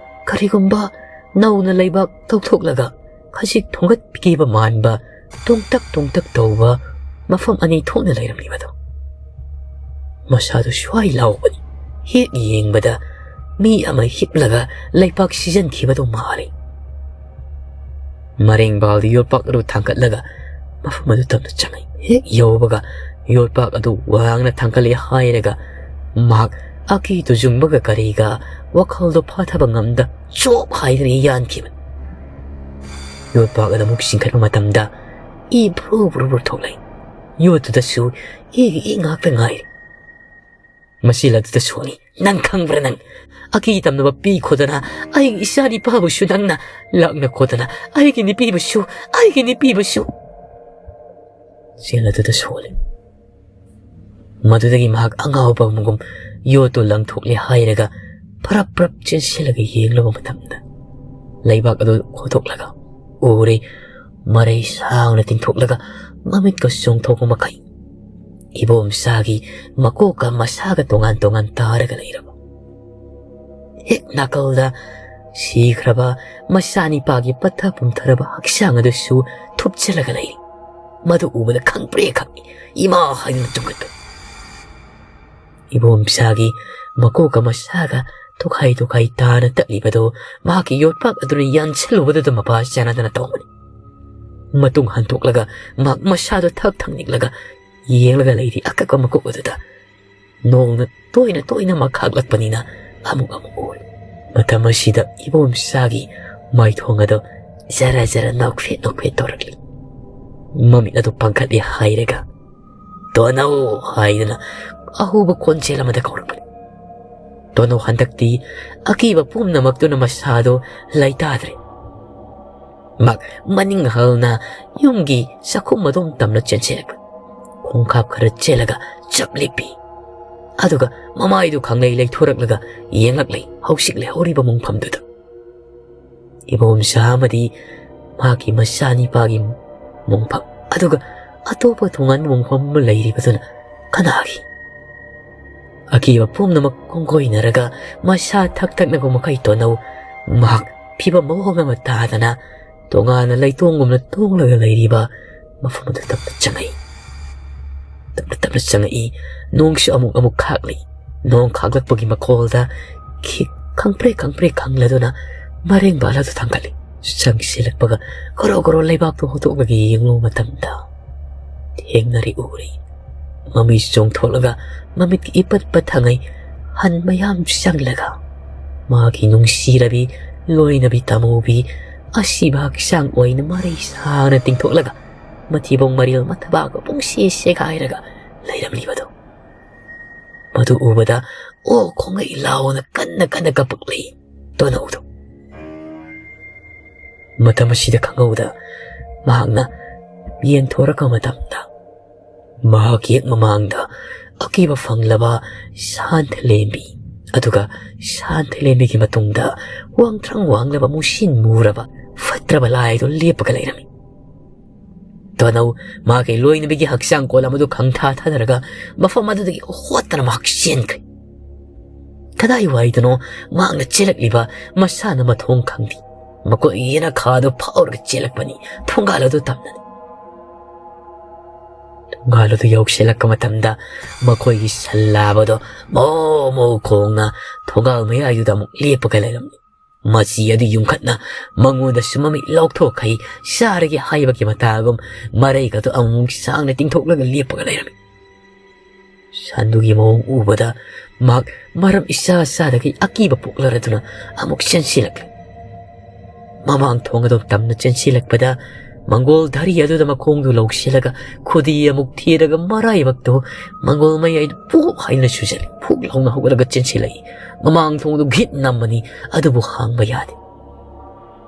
ꯀꯔꯤꯒꯨꯝꯕ ꯅꯧꯅ ꯂꯩꯕꯥꯛ ꯇꯧꯊꯣꯛꯂꯒ ꯈꯖꯤꯛ ꯊꯣꯡꯒꯠꯈꯤꯕ ꯃꯥꯟꯕ ꯇꯣꯡꯇꯛ ꯇꯣꯡꯇꯛ ꯇꯧꯕ ꯃꯐꯝ ꯑꯅꯤ ꯊꯣꯛꯅ ꯂꯩꯔꯝꯂꯤꯕꯗꯣ꯫ ꯃꯁꯥꯗꯨ ꯁ꯭ꯋꯥꯏ ꯂꯥꯎꯕꯅꯤ꯫ ꯍꯦꯛ ꯌꯦꯡꯕꯗ ꯃꯤ ꯑꯃ ꯍꯤꯞꯂꯒ ꯂꯩꯄꯥꯛ ꯁꯤꯖꯤꯟꯈꯤꯕꯗꯨ ꯃꯥꯜꯂꯤ꯫ ꯃꯔꯦꯡꯕꯥꯜꯗ ꯌꯣꯠꯄꯥꯛ ꯑꯗꯨ ꯊꯥꯡꯒꯠꯂꯒ ꯃꯐꯝ ꯑꯗꯨ ꯇꯞꯅ ꯆꯪꯉꯛꯏ꯫ ꯍꯦꯛ ꯌꯧꯕꯒ ꯌꯣꯠꯄꯥꯛ ꯑꯗꯨ ꯋꯥꯡꯅ ꯊꯥꯡꯒꯠꯂꯦ ꯍꯥꯏꯔꯒ ꯃꯍꯥꯛ ꯑꯀꯤ ꯇꯨꯖꯨꯡꯕꯒ ꯀꯔꯤꯒ ꯋꯥꯈꯜꯗꯣ ꯐꯥꯊꯕ ꯉꯝꯗ ꯆꯣꯞ ꯍꯥꯏꯗꯨꯅ ꯌꯥꯟꯈꯤꯕꯅꯤ꯫ ꯌꯣꯠꯄꯥꯛ ꯑꯗꯨ ꯑꯃꯨꯛ ꯆꯤꯡꯈꯠꯄ ꯃꯇꯝꯗ ꯏ ꯕ꯭ꯔꯨ ꯕ꯭ꯔꯨ ꯕ꯭ꯔꯨ ꯊꯣꯛꯂꯛꯏ꯫ ꯌꯣꯠꯇꯨꯗꯁꯨ ꯏꯒꯤ ꯏ ꯉꯥꯛꯇ ꯉꯥꯏꯔꯦ꯫ ꯃꯁꯤ ꯂꯛꯇ ꯁꯣꯛꯏ꯫ ꯅꯪ ꯈꯪꯕ꯭ꯔꯥ ꯅꯪ? ꯑꯀꯤ ꯇꯝꯅꯕ ꯄꯤ ꯈꯣꯗꯅ ꯑꯩꯒꯤ ꯏꯆꯥ ꯅꯤꯄꯥꯕꯨꯁꯨ ꯅꯪꯅ ꯂꯥꯛꯅ ꯈꯣꯗꯅ ꯑꯩꯒꯤ ꯅꯨꯄꯤꯕꯨꯁꯨ, ꯑꯩꯒꯤ ꯅꯨꯄꯤꯕꯨꯁꯨ꯫ ꯆꯦꯜ ꯑꯗꯨꯗ ꯁꯣꯜꯂꯤ꯫ ꯃꯗꯨꯗꯒꯤ ꯃꯍꯥꯛ ꯑꯉꯥꯎꯕ ꯑꯃꯒꯨꯝ ꯌꯣꯠꯇꯨ ꯂꯪꯊꯣꯛꯂꯦ ꯍꯥꯏꯔꯒ ꯐꯔꯞ ꯐꯔꯞ ꯆꯦꯟꯁꯤꯜꯂꯒ ꯌꯦꯡꯂꯨꯕ ꯃꯇꯝꯗ ꯂꯩꯕꯥꯛ ꯑꯗꯨ ꯈꯣꯠꯇꯣꯛꯂꯒ ꯎꯔꯦ꯫ ꯃꯔꯩ ꯁꯥꯡꯅ ꯇꯤꯡꯊꯣꯛꯂꯒ ꯃꯃꯤꯠꯀ ꯆꯣꯡꯊꯣꯛꯄ ꯃꯈꯩ ꯏꯕꯣꯝꯆꯥꯒꯤ ꯃꯀꯣꯛꯀ ꯃꯁꯥꯒ ꯇꯣꯉꯥꯟ ꯇꯣꯉꯥꯟ ꯇꯥꯔꯒ ꯂꯩꯔꯕ꯫ ꯍꯦꯛ ꯅꯥꯀꯜꯗ ꯁꯤꯈ꯭ꯔꯕ ꯃꯆꯥꯅꯤꯄꯥꯒꯤ ꯄꯠꯊ ꯄꯨꯝꯊꯔꯕ ꯍꯛꯆꯥꯡ ꯑꯗꯨꯁꯨ ꯊꯨꯞꯆꯜꯂꯒ ꯂꯩꯔꯤ꯫ ꯃꯗꯨ ꯎꯕꯗ ꯈꯪꯄ꯭ꯔꯦ ꯈꯪꯏ꯫ ꯏꯃꯥ ꯍꯥꯏꯗꯨꯅ ꯇꯨꯝꯈꯠꯄ꯫ ꯏꯕꯣꯝꯆꯥꯒꯤ ꯃꯀꯣꯛꯀ ꯃꯁꯥꯒ ꯇꯣꯈꯥꯏ ꯇꯣꯈꯥꯏ ꯇꯥꯅ ꯇꯠꯂꯤꯕꯗꯨ ꯃꯍꯥꯛꯀꯤ ꯌꯣꯠꯄꯥꯛ ꯑꯗꯨꯅ ꯌꯥꯟꯁꯤꯜꯂꯨꯕꯗꯨꯗ ꯃꯄꯥ ꯆꯥꯟꯅꯗꯅ ꯇꯧꯕꯅꯤ꯫ ꯃꯇꯨꯡ ꯍꯟꯇꯣꯛꯂꯒ ꯃꯍꯥꯛ ꯃꯁꯥꯗꯨ ꯊꯛ ꯊꯛ ꯅꯤꯛꯂꯒ ꯌꯦꯡꯂꯒ ꯂꯩꯔꯤ ꯑꯀꯛꯄ ꯃꯀꯣꯛ ꯑꯗꯨꯗ꯫ ꯅꯣꯡꯅ ꯇꯣꯏꯅ ꯇꯣꯏꯅ ꯃꯈꯥꯛꯂꯛꯄꯅꯤꯅ ꯑꯃꯨꯛ ꯑꯃꯨꯛ ꯎꯔꯤ꯫ ꯃꯇꯝ ꯑꯁꯤꯗ ꯏꯕꯣꯝꯆꯥꯒꯤ ꯃꯥꯏꯊꯣꯡ ꯑꯗꯨ ꯖꯔ ꯖꯔ ꯅꯣꯛꯐꯦꯠ ꯅꯣꯛꯐꯦꯠ ꯇꯧꯔꯛꯂꯤ꯫ ꯃꯃꯤꯠ ꯑꯗꯨ ꯄꯥꯡꯈꯠꯂꯤ ꯍꯥꯏꯔꯒ, "ꯇꯣꯅꯧ" ꯍꯥꯏꯗꯨꯅ ꯑꯍꯧꯕ ꯈꯣꯟꯖꯦꯜ ꯑꯃꯗ ꯀꯧꯔꯛꯄꯅꯤ꯫ ꯇꯣꯅꯧ ꯍꯟꯗꯛꯇꯤ ꯑꯀꯤꯕ ꯄꯨꯝꯅꯃꯛꯇꯨꯅ ꯃꯁꯥꯗꯣ ꯂꯩꯇꯥꯗ꯭ꯔꯦ꯫ ꯃꯍꯥꯛ ꯃꯅꯤꯡ ꯍꯜꯅ ꯌꯨꯝꯒꯤ ꯆꯥꯛꯈꯨꯝ ꯑꯗꯣꯝ ꯇꯝꯅ ꯆꯦꯟꯁꯤꯜꯂꯛꯄ꯫ ꯈꯣꯡꯀꯥꯞ ꯈꯔ ꯆꯦꯜꯂꯒ ꯆꯞ ꯂꯦꯞꯄꯤ꯫ ꯑꯗꯨꯒ ꯃꯃꯥꯏꯗꯨ ꯈꯪꯂꯩ ꯂꯩꯊꯣꯔꯛꯂꯒ ꯌꯦꯡꯂꯛꯂꯤ ꯍꯧꯖꯤꯛ ꯂꯩꯍꯧꯔꯤꯕ ꯃꯣꯡꯐꯝꯗꯨꯗ꯫ ꯏꯕꯣꯝꯆꯥ ꯑꯃꯗꯤ ꯃꯍꯥꯛꯀꯤ ꯃꯆꯥꯅꯤꯄꯥꯒꯤ ꯃꯣꯡꯐꯝ, ꯑꯗꯨꯒ ꯑꯇꯣꯞꯄ ꯇꯣꯉꯥꯟꯕ ꯃꯣꯡꯐꯝ ꯑꯃ ꯂꯩꯔꯤꯕꯗꯨꯅ ꯀꯅꯥꯒꯤ? ꯑꯀꯤꯕ ꯄꯨꯝꯅꯃꯛ ꯀꯣꯡꯒꯣꯏꯅꯔꯒ ꯃꯁꯥ ꯊꯛ ꯊꯛꯅꯕ ꯃꯈꯩ ꯇꯣꯅꯧ ꯃꯍꯥꯛ ꯐꯤꯕꯝ ꯃꯑꯣꯡ ꯑꯃ ꯇꯥꯗꯅ ꯇꯣꯉꯥꯟꯅ ꯂꯩꯇꯣꯡꯒꯨꯝꯅ ꯇꯣꯡꯂꯒ ꯂꯩꯔꯤꯕ ꯃꯐꯝ ꯑꯗꯨ ꯇꯞꯅ ꯆꯪꯉꯛꯏ꯫ ꯇꯞꯅ ꯇꯞꯅ ꯆꯪꯉꯛꯏ꯫ ꯅꯣꯡꯁꯨ ꯑꯃꯨꯛ ꯑꯃꯨꯛ ꯈꯥꯛꯂꯤ꯫ ꯅꯣꯡ ꯈꯥꯛꯂꯛꯄꯒꯤ ꯃꯈꯣꯜꯗ ꯈꯤꯛ ꯈꯪꯄ꯭ꯔꯦꯛ ꯈꯪꯄ꯭ꯔꯦꯛ ꯈꯪꯂꯗꯨꯅ ꯃꯔꯦꯡꯕꯥꯜ ꯑꯗꯨ ꯊꯥꯡꯒꯠꯂꯤ꯫ ꯆꯪꯁꯤꯜꯂꯛꯄꯒ ꯒꯣꯔꯣ ꯒꯣꯔꯣ ꯂꯩꯕꯥꯛꯇꯨ ꯍꯣꯠꯇꯣꯛꯂꯒ ꯌꯦꯡꯂꯨꯕ ꯃꯇꯝꯗ ꯊꯦꯡꯅꯔꯤ ꯎꯔꯤ꯫ ꯃꯃꯤ ꯆꯣꯡꯊꯣꯛꯂꯒ ꯃꯃꯤꯠꯀꯤ ꯏꯄꯠ ꯄꯠꯊꯉꯩ ꯍꯟ ꯃꯌꯥꯝ ꯆꯪꯂꯒ ꯃꯥꯒꯤ ꯅꯨꯡꯁꯤꯔꯕꯤ ꯂꯣꯏꯅꯕꯤ ꯇꯥꯃꯨꯕꯤ ꯑꯁꯤꯕ ꯍꯛꯆꯥꯡ ꯑꯣꯏꯅ ꯃꯔꯩ ꯁꯥꯅ ꯇꯤꯡꯊꯣꯛꯂꯒ ꯃꯊꯤꯕꯣꯡ ꯃꯔꯤꯜ ꯃꯊꯕꯥꯛ ꯄꯨꯡꯁꯤ ꯁꯦꯒꯥꯏꯔꯒ ꯂꯩꯔꯝꯂꯤꯕꯗꯨ꯫ ꯃꯗꯨ ꯎꯕꯗ ꯑꯣ ꯈꯣꯡꯉꯩ ꯂꯥꯎꯅ ꯀꯟꯅ ꯀꯟꯅ ꯀꯞꯄꯛꯂꯤ ꯇꯣꯅꯧꯗꯨ꯫ ꯃꯇꯝ ꯑꯁꯤꯗ ꯈꯪꯍꯧꯗ ꯃꯍꯥꯛꯅ ꯌꯦꯡꯊꯣꯔꯛꯄ ꯃꯇꯝꯗ ꯃꯍꯥꯛ ꯍꯦꯛ ꯃꯃꯥꯡꯗ ꯑꯀꯤꯕ ꯐꯪꯂꯕ ꯁꯥꯟꯊꯂꯦꯝꯕꯤ, ꯑꯗꯨꯒ ꯁꯥꯟꯊꯂꯦꯝꯕꯤꯒꯤ ꯃꯇꯨꯡꯗ ꯋꯥꯡꯊ꯭ꯔꯪ ꯋꯥꯡꯂꯕ ꯃꯨꯁꯤꯟ ꯃꯨꯔꯕ ꯐꯠꯇ꯭ꯔꯕ ꯂꯥꯏꯗꯨ ꯂꯦꯞꯄꯒ ꯂꯩꯔꯝꯃꯤ꯫ ꯇꯣꯅꯧ ꯃꯍꯥꯛꯀꯤ ꯂꯣꯏꯅꯕꯤꯒꯤ ꯍꯛꯆꯥꯡ ꯀꯣꯜ ꯑꯃꯗꯨ ꯈꯪꯊꯥ ꯊꯥꯗꯔꯒ ꯃꯐꯝ ꯑꯗꯨꯗꯒꯤ ꯍꯣꯠꯇꯅ ꯃꯍꯥꯛ ꯆꯦꯟꯈ꯭ꯔꯦ꯫ ꯀꯗꯥꯏꯋꯥꯏꯗꯅꯣ ꯃꯍꯥꯛꯅ ꯆꯦꯜꯂꯛꯂꯤꯕ ꯃꯁꯥꯅ ꯃꯊꯣꯡ ꯈꯪꯗꯦ꯫ ꯃꯈꯣꯏ ꯌꯦꯅꯈꯥꯗꯨ ꯐꯥꯎꯔꯒ ꯆꯦꯜꯂꯛꯄꯅꯤ꯫ ꯊꯣꯡꯒꯥꯜ ꯑꯗꯨ ꯇꯝꯅꯅꯤ꯫ ꯊꯣꯡꯒꯥꯜ ꯑꯗꯨ ꯌꯧꯁꯤꯜꯂꯛꯄ ꯃꯇꯝꯗ ꯃꯈꯣꯏꯒꯤ ꯁꯜꯂꯥꯕꯗꯣ ꯃꯣ ꯃꯣ ꯈꯣꯡꯅ ꯊꯣꯡꯒꯥꯜ ꯃꯌꯥꯏꯗꯨꯗ ꯑꯃꯨꯛ ꯂꯦꯞꯄꯒ ꯂꯩꯔꯝꯃꯤ꯫ ꯃꯆꯤ ꯑꯗꯨ ꯌꯨꯝꯈꯠꯅ ꯃꯉꯣꯟꯗꯁꯨ ꯃꯃꯤꯠ ꯂꯥꯎꯊꯣꯛꯈꯩ ꯆꯥꯔꯒꯦ ꯍꯥꯏꯕꯒꯤ ꯃꯇꯥꯒꯨꯝ ꯃꯔꯩꯒꯗꯨ ꯑꯃꯨꯛ ꯁꯥꯡꯅ ꯇꯤꯡꯊꯣꯛꯂꯒ ꯂꯦꯞꯄꯒ ꯂꯩꯔꯝꯃꯤ꯫ ꯁꯟꯗꯨꯒꯤ ꯃꯑꯣꯡ ꯎꯕꯗ ꯃꯍꯥꯛ ꯃꯔꯝ ꯏꯆꯥ ꯆꯥꯗꯒꯩ ꯑꯀꯤꯕ ꯄꯣꯛꯂꯔꯗꯨꯅ ꯑꯃꯨꯛ ꯆꯦꯟꯁꯤꯜꯂꯛꯂꯦ꯫ ꯃꯃꯥꯡ ꯊꯣꯡ ꯑꯗꯨ ꯇꯝꯅ ꯆꯦꯟꯁꯤꯜꯂꯛꯄꯗ ꯃꯪꯒꯣꯜ ꯙꯔꯤ ꯑꯗꯨꯗ ꯃꯈꯣꯡꯗꯨ ꯂꯧꯁꯤꯜꯂꯒ ꯈꯨꯗꯤ ꯑꯃꯨꯛ ꯊꯤꯔꯒ ꯃꯔꯥꯏꯕꯛꯇꯨ ꯃꯪꯒꯣꯜ ꯃꯌꯥꯏꯗ ꯄꯨꯛ ꯍꯥꯏꯅ ꯁꯨꯖꯜꯂꯤ꯫ ꯐꯨꯛ ꯂꯥꯎꯅ ꯍꯧꯒꯠꯂꯒ ꯆꯦꯟꯁꯤꯜꯂꯛꯏ꯫ ꯃꯃꯥꯡ ꯊꯣꯡꯗꯨ ꯘꯤꯠ ꯅꯝꯃꯅꯤ, ꯑꯗꯨꯕꯨ ꯍꯥꯡꯕ ꯌꯥꯗꯦ꯫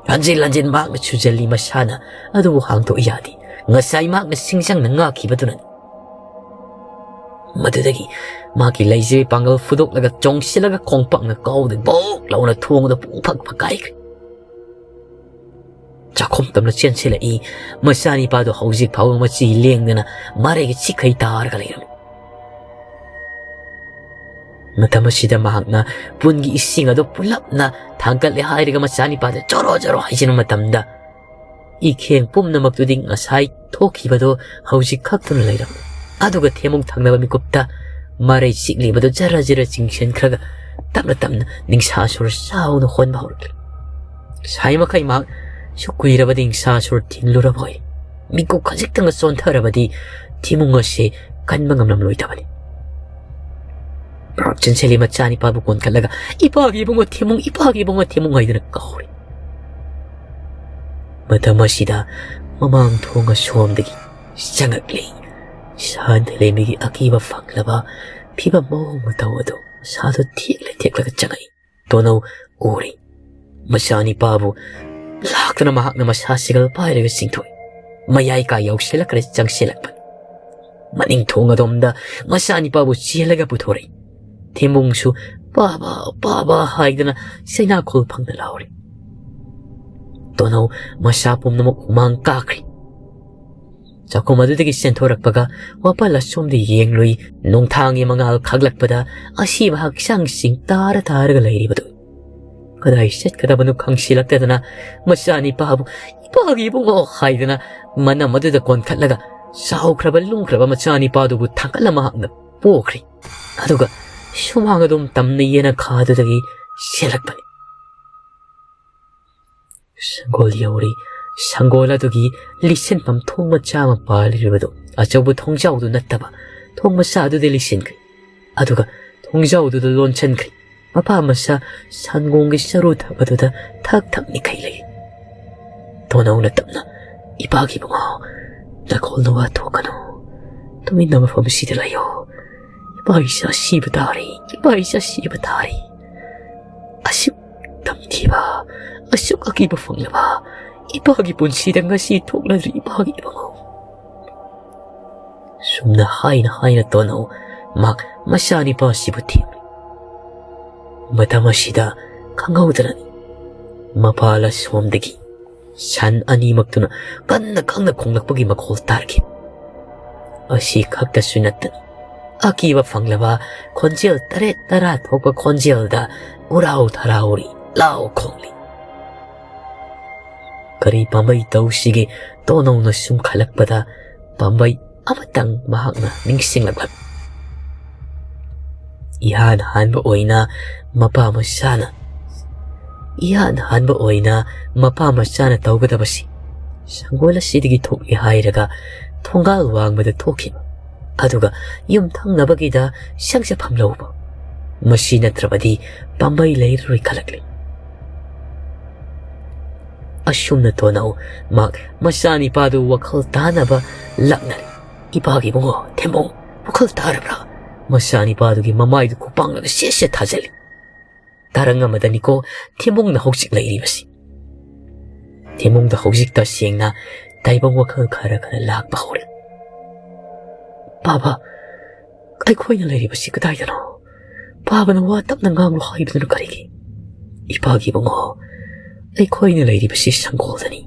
ꯍꯟꯖꯤꯟ ꯍꯟꯖꯤꯟ ꯃꯍꯥꯛꯅ ꯁꯨꯖꯜꯂꯤ, ꯃꯁꯥꯅ ꯑꯗꯨꯕꯨ ꯍꯥꯡꯗꯣꯛ ꯌꯥꯗꯦ꯫ ꯉꯁꯥꯏ ꯃꯍꯥꯛꯅ ꯁꯤꯡꯖꯪꯅ ꯉꯥꯛꯈꯤꯕꯗꯨꯅꯅꯤ꯫ ꯃꯗꯨꯗꯒꯤ ꯃꯍꯥꯛꯀꯤ ꯂꯩꯖꯕꯤ ꯄꯥꯡꯒꯜ ꯐꯨꯗꯣꯛꯂꯒ ꯆꯣꯡꯁꯤꯜꯂꯒ ꯈꯣꯡꯄꯥꯛꯅ ꯀꯥꯎꯗ ꯕꯣꯛ ꯂꯥꯎꯅ ꯊꯣꯡꯗ ꯄꯨꯡꯐꯛ ꯐꯛꯀꯥꯏꯈ꯭ꯔꯦ꯫ ꯆꯥꯛꯈꯨꯝ ꯇꯝꯅ ꯆꯦꯟꯁꯤꯜꯂꯛꯏ꯫ ꯃꯆꯥꯅꯤꯄꯥꯗꯨ ꯍꯧꯖꯤꯛ ꯐꯥꯎꯕ ꯃꯆꯤ ꯂꯦꯡꯗꯅ ꯃꯔꯩꯒ ꯆꯤꯛꯈꯩ ꯇꯥꯔꯒ ꯂꯩꯔꯝꯃꯤ꯫ ꯃꯇꯝ ꯑꯁꯤꯗ ꯃꯍꯥꯛꯅ ꯄꯨꯟꯒꯤ ꯏꯁꯤꯡ ꯑꯗꯨ ꯄꯨꯂꯞꯅ ꯊꯥꯡꯒꯠꯂꯦ ꯍꯥꯏꯔꯒ ꯃꯆꯥꯅꯤꯄꯥꯗ ꯖꯣꯔꯣ ꯖꯣꯔꯣ ꯍꯩꯖꯤꯟꯕ ꯃꯇꯝꯗ, ꯏꯈꯦꯡ ꯄꯨꯝꯅꯃꯛꯇꯨꯗꯤ ꯉꯁꯥꯏ ꯊꯣꯛꯈꯤꯕꯗꯣ ꯍꯧꯖꯤꯛ ꯈꯛꯇꯅ ꯂꯩꯔꯝꯃꯤ꯫ ꯑꯗꯨꯒ ꯊꯦꯝꯃꯨꯡ ꯊꯪꯅꯕ ꯃꯤꯀꯨꯞꯇ ꯃꯔꯩ ꯆꯤꯛꯂꯤꯕꯗꯨ ꯖꯔ ꯖꯔ ꯆꯤꯡꯁꯤꯟꯈ꯭ꯔꯒ ꯇꯞꯅ ꯇꯞꯅ ꯅꯤꯡꯁꯥ ꯁꯣꯔ ꯆꯥꯎꯅ ꯍꯣꯟꯕ ꯍꯧꯔꯛꯂꯤ꯫ ꯁꯥꯏ ꯃꯈꯩ ꯃꯍꯥꯛ ꯁꯨ ꯀꯨꯏꯔꯕꯗꯤ ꯅꯤꯡꯁꯥ ꯁꯣꯔ ꯊꯤꯡꯂꯨꯔꯕꯣꯏ꯫ ꯃꯤꯀꯨꯞ ꯈꯖꯤꯛꯇꯪꯒ ꯆꯣꯟꯊꯔꯕꯗꯤ ꯊꯤꯃꯨꯡ ꯑꯁꯤ ꯀꯟꯕ ꯉꯝꯂꯝꯂꯣꯏꯗꯕꯅꯤ꯫ ꯚ꯭ꯔꯥꯛ ꯆꯦꯟꯁꯤꯜꯂꯤ ꯃꯆꯥꯅꯤꯄꯥꯕꯨ ꯀꯣꯟꯈꯠꯂꯒ, "ꯏꯄꯥꯒꯤ ꯏꯕꯨꯡꯉꯣ ꯊꯤꯃꯨꯡ, ꯏꯄꯥꯒꯤ ꯏꯕꯨꯡꯉꯣ ꯊꯤꯃꯨꯡ" ꯍꯥꯏꯗꯨꯅ ꯀꯧꯔꯤ꯫ ꯃꯇꯝ ꯑꯁꯤꯗ ꯃꯃꯥꯡ ꯊꯣꯡ ꯑꯁꯣꯝꯗꯒꯤ ꯆꯪꯉꯛꯂꯤ꯫ ꯁꯥꯟꯊ ꯂꯩꯃꯤꯒꯤ ꯑꯀꯤꯕ ꯐꯪꯂꯕ ꯐꯤꯕꯝ ꯃꯑꯣꯡ ꯃꯇꯧ ꯑꯗꯨ ꯃꯁꯥꯗꯨ ꯊꯦꯛꯂ ꯊꯦꯛꯂꯒ ꯆꯪꯉꯛꯏ꯫ ꯇꯣꯅꯧ ꯎꯔꯤ꯫ ꯃꯆꯥꯅꯤꯄꯥꯕꯨ ꯂꯥꯛꯇꯨꯅ ꯃꯍꯥꯛꯅ ꯃꯁꯥ ꯁꯤꯒꯜ ꯄꯥꯏꯔꯒ ꯆꯤꯡꯊꯣꯛꯏ꯫ ꯃꯌꯥꯏ ꯀꯥ ꯌꯧꯁꯤꯜꯂꯛꯈ꯭ꯔꯦ, ꯆꯪꯁꯤꯜꯂꯛꯄꯅꯤ꯫ ꯃꯅꯤꯡ ꯊꯣꯡ ꯑꯗꯣꯝꯗ ꯃꯆꯥꯅꯤꯄꯥꯕꯨ ꯆꯦꯜꯂꯒ ꯄꯨꯊꯣꯔꯛꯏ꯫ ꯊꯦꯝꯕꯨꯡꯁꯨ "ꯄꯥꯕ, ꯄꯥꯕ" ꯍꯥꯏꯗꯅ ꯆꯩꯅꯥꯈꯣꯜ ꯐꯪꯅ ꯂꯥꯎꯔꯤ꯫ ꯇꯣꯅꯧ ꯃꯁꯥ ꯄꯨꯝꯅꯃꯛ ꯍꯨꯃꯥꯡ ꯀꯥꯈ꯭ꯔꯤ꯫ ꯆꯥꯛꯈꯨꯝ ꯑꯗꯨꯗꯒꯤ ꯆꯦꯟꯊꯣꯔꯛꯄꯒ ꯋꯥꯄꯜ ꯑꯁꯣꯝꯗ ꯌꯦꯡꯂꯨꯏ꯫ ꯅꯣꯡꯊꯥꯡꯒꯤ ꯃꯉꯥꯜ ꯈꯥꯛꯂꯛꯄꯗ ꯑꯁꯤꯕ ꯍꯛꯆꯥꯡꯁꯤꯡ ꯇꯥꯔ ꯇꯥꯔꯒ ꯂꯩꯔꯤꯕꯗꯨ꯫ ꯀꯗꯥꯏ ꯆꯠꯀꯗꯕꯅꯣ ꯈꯪꯁꯤꯜꯂꯛꯇꯗꯅ ꯃꯆꯥꯅꯤꯄꯥꯕꯨ "ꯏꯄꯥꯒꯤ ꯏꯕꯨꯡꯉꯣ" ꯍꯥꯏꯗꯅ ꯃꯅꯝ ꯑꯗꯨꯗ ꯀꯣꯟꯈꯠꯂꯒ ꯆꯥꯎꯈ꯭ꯔꯕ ꯂꯨꯝꯈ꯭ꯔꯕ ꯃꯆꯥꯅꯤꯄꯥꯗꯨꯕꯨ ꯊꯥꯡꯒꯠꯂ ꯃꯍꯥꯛꯅ ꯄꯣꯛꯈ꯭ꯔꯤ꯫ ꯑꯗꯨꯒ ꯁꯨꯃꯥꯡ ꯑꯗꯨꯝ ꯇꯝꯅ ꯌꯦꯅꯈꯥꯗꯨꯗꯒꯤ ꯆꯦꯜꯂꯛꯄꯅꯤ꯫ ꯁꯪꯒꯣꯜ ꯌꯧꯔꯤ꯫ ꯁꯪꯒꯣꯜ ꯑꯗꯨꯒꯤ ꯂꯤꯁꯤꯟꯐꯝ ꯊꯣꯡ ꯃꯆꯥ ꯑꯃ ꯄꯥꯜꯂꯤꯕꯗꯨ ꯑꯆꯧꯕ ꯊꯣꯡꯖꯥꯎꯗꯨ ꯅꯠꯇꯕ ꯊꯣꯡ ꯃꯆꯥ ꯑꯗꯨꯗ ꯂꯤꯁꯤꯟꯈ꯭ꯔꯦ꯫ ꯑꯗꯨꯒ ꯊꯣꯡꯖꯥꯎꯗꯨꯗ ꯂꯣꯟꯁꯤꯟꯈ꯭ꯔꯦ꯫ ꯃꯄꯥ ꯃꯆꯥ ꯁꯟꯒꯣꯡꯒꯤ ꯆꯔꯨ ꯊꯛ ꯑꯗꯨꯗ ꯊꯛ ꯊꯛ ꯅꯤꯛꯈꯩ ꯂꯩ꯫ ꯇꯣꯅꯧꯅ ꯇꯞꯅ, "ꯏꯄꯥꯒꯤ ꯏꯕꯨꯡꯉꯣ, ꯅꯈꯣꯜ ꯅꯋꯥ ꯊꯣꯛꯀꯅꯨ꯫ ꯇꯨꯃꯤꯟꯅ ꯃꯐꯝꯁꯤꯗ ꯂꯩꯌꯣ꯫ ꯏꯄꯥ ꯏꯆꯥ ꯁꯤꯕ ꯇꯥꯔꯦ, ꯏꯄꯥ ꯏꯆꯥ ꯁꯤꯕ ꯇꯥꯔꯦ꯫ ꯑꯁꯨꯛ ꯇꯝꯊꯤꯕ, ꯑꯁꯨꯛ ꯑꯀꯤꯕ ꯐꯪꯂꯕ ꯏꯄꯥꯒꯤ ꯄꯨꯟꯁꯤꯗ ꯉꯁꯤ ꯊꯣꯛꯂꯗ꯭ꯔꯤ ꯏꯄꯥꯒꯤ ꯏꯕꯨꯡꯉꯣ"꯫ ꯁꯨꯝꯅ ꯍꯥꯏꯅ ꯍꯥꯏꯅ ꯇꯣꯅꯧ ꯃꯍꯥꯛ ꯃꯆꯥꯅꯤꯄꯥꯁꯤꯕꯨ ꯊꯦꯝꯂꯤ꯫ ꯃꯇꯝ ꯑꯁꯤꯗ ꯈꯪꯍꯧꯗꯅ ꯃꯄꯥꯜ ꯑꯁꯣꯝꯗꯒꯤ ꯁꯟ ꯑꯅꯤꯃꯛꯇꯨꯅ ꯀꯟꯅ ꯈꯪꯅ ꯈꯣꯡꯂꯛꯄꯒꯤ ꯃꯈꯣꯜ ꯇꯥꯔꯛꯈꯤ꯫ ꯑꯁꯤ ꯈꯛꯇꯁꯨ ꯅꯠꯇꯅ ꯑꯀꯤꯕ ꯐꯪꯂꯕ ꯈꯣꯟꯖꯦꯜ ꯇꯔꯦꯠ ꯇꯔꯥ ꯊꯣꯛꯄ ꯈꯣꯟꯖꯦꯜꯗ ꯎꯔꯥꯎ ꯊꯔꯥꯎꯔꯤ, ꯂꯥꯎ ꯈꯣꯡꯂꯤ꯫ ꯀꯔꯤ ꯄꯥꯝꯕꯩ ꯇꯧꯁꯤꯒꯦ? ꯇꯣꯅꯧꯅ ꯁꯨꯝ ꯈꯜꯂꯛꯄꯗ ꯄꯥꯝꯕꯩ ꯑꯃꯇꯪ ꯃꯍꯥꯛꯅ ꯅꯤꯡꯁꯤꯡꯂꯛꯂꯝꯃꯤ꯫ ꯏꯍꯥꯟ ꯍꯥꯟꯕ ꯑꯣꯏꯅ ꯃꯄꯥ ꯃꯆꯥꯅ, ꯏꯍꯥꯟ ꯍꯥꯟꯕ ꯑꯣꯏꯅ ꯃꯄꯥ ꯃꯆꯥꯅ ꯇꯧꯒꯗꯕꯁꯤ ꯁꯪꯒꯣꯜ ꯑꯁꯤꯗꯒꯤ ꯊꯣꯛꯂꯦ ꯍꯥꯏꯔꯒ ꯊꯣꯡꯒꯥꯜ ꯋꯥꯡꯃꯗ ꯊꯣꯛꯈꯤꯕ, ꯑꯗꯨꯒ ꯌꯨꯝ ꯊꯪꯅꯕꯒꯤꯗ ꯁꯪꯆꯐꯝ ꯂꯧꯕ, ꯃꯁꯤ ꯅꯠꯇ꯭ꯔꯕꯗꯤ ꯄꯥꯝꯕꯩ ꯂꯩꯔꯔꯣꯏ ꯈꯜꯂꯛꯂꯤ꯫ ꯑꯁꯨꯝꯅ ꯇꯣꯅꯧ ꯃꯍꯥꯛ ꯃꯆꯥꯅꯤꯄꯥꯗꯨ ꯋꯥꯈꯜ ꯇꯥꯅꯕ ꯂꯥꯛꯅꯔꯤ꯫ "ꯏꯄꯥꯒꯤ ꯏꯕꯨꯡꯉꯣ, ꯊꯦꯝꯕꯨꯡ, ꯋꯥꯈꯜ ꯇꯥꯔꯕ꯭ꯔꯥ?" ꯃꯆꯥꯅꯤꯄꯥꯗꯨꯒꯤ ꯃꯃꯥꯏꯗꯨ ꯈꯨꯄꯥꯡꯂꯒ ꯁꯦꯠ ꯁꯦꯠ ꯊꯥꯖꯤꯜꯂꯤ꯫ ꯇꯥꯔꯪ ꯑꯃꯗꯅꯤꯀꯣ ꯊꯦꯝꯕꯨꯡꯅ ꯍꯧꯖꯤꯛ ꯂꯩꯔꯤꯕꯁꯤ꯫ ꯊꯦꯝꯕꯨꯡꯗ ꯍꯧꯖꯤꯛ ꯇꯁꯦꯡꯅ ꯇꯥꯏꯕꯪ ꯋꯥꯈꯜ ꯈꯔ ꯈꯔ ꯂꯥꯛꯄ ꯍꯧꯔꯦ꯫ "ꯄꯥꯕ, ꯑꯩꯈꯣꯏꯅ ꯂꯩꯔꯤꯕꯁꯤ ꯀꯗꯥꯏꯗꯅꯣ? ꯄꯥꯕꯅ ꯋꯥ ꯇꯞꯅ ꯉꯥꯡꯂꯨ ꯍꯥꯏꯕꯗꯨꯅ ꯀꯔꯤꯒꯤ? ꯏꯄꯥꯒꯤ ꯏꯕꯨꯡꯉꯣ, ꯑꯩꯈꯣꯏꯅ ꯂꯩꯔꯤꯕꯁꯤ ꯁꯪꯒꯣꯜꯗꯅꯤ,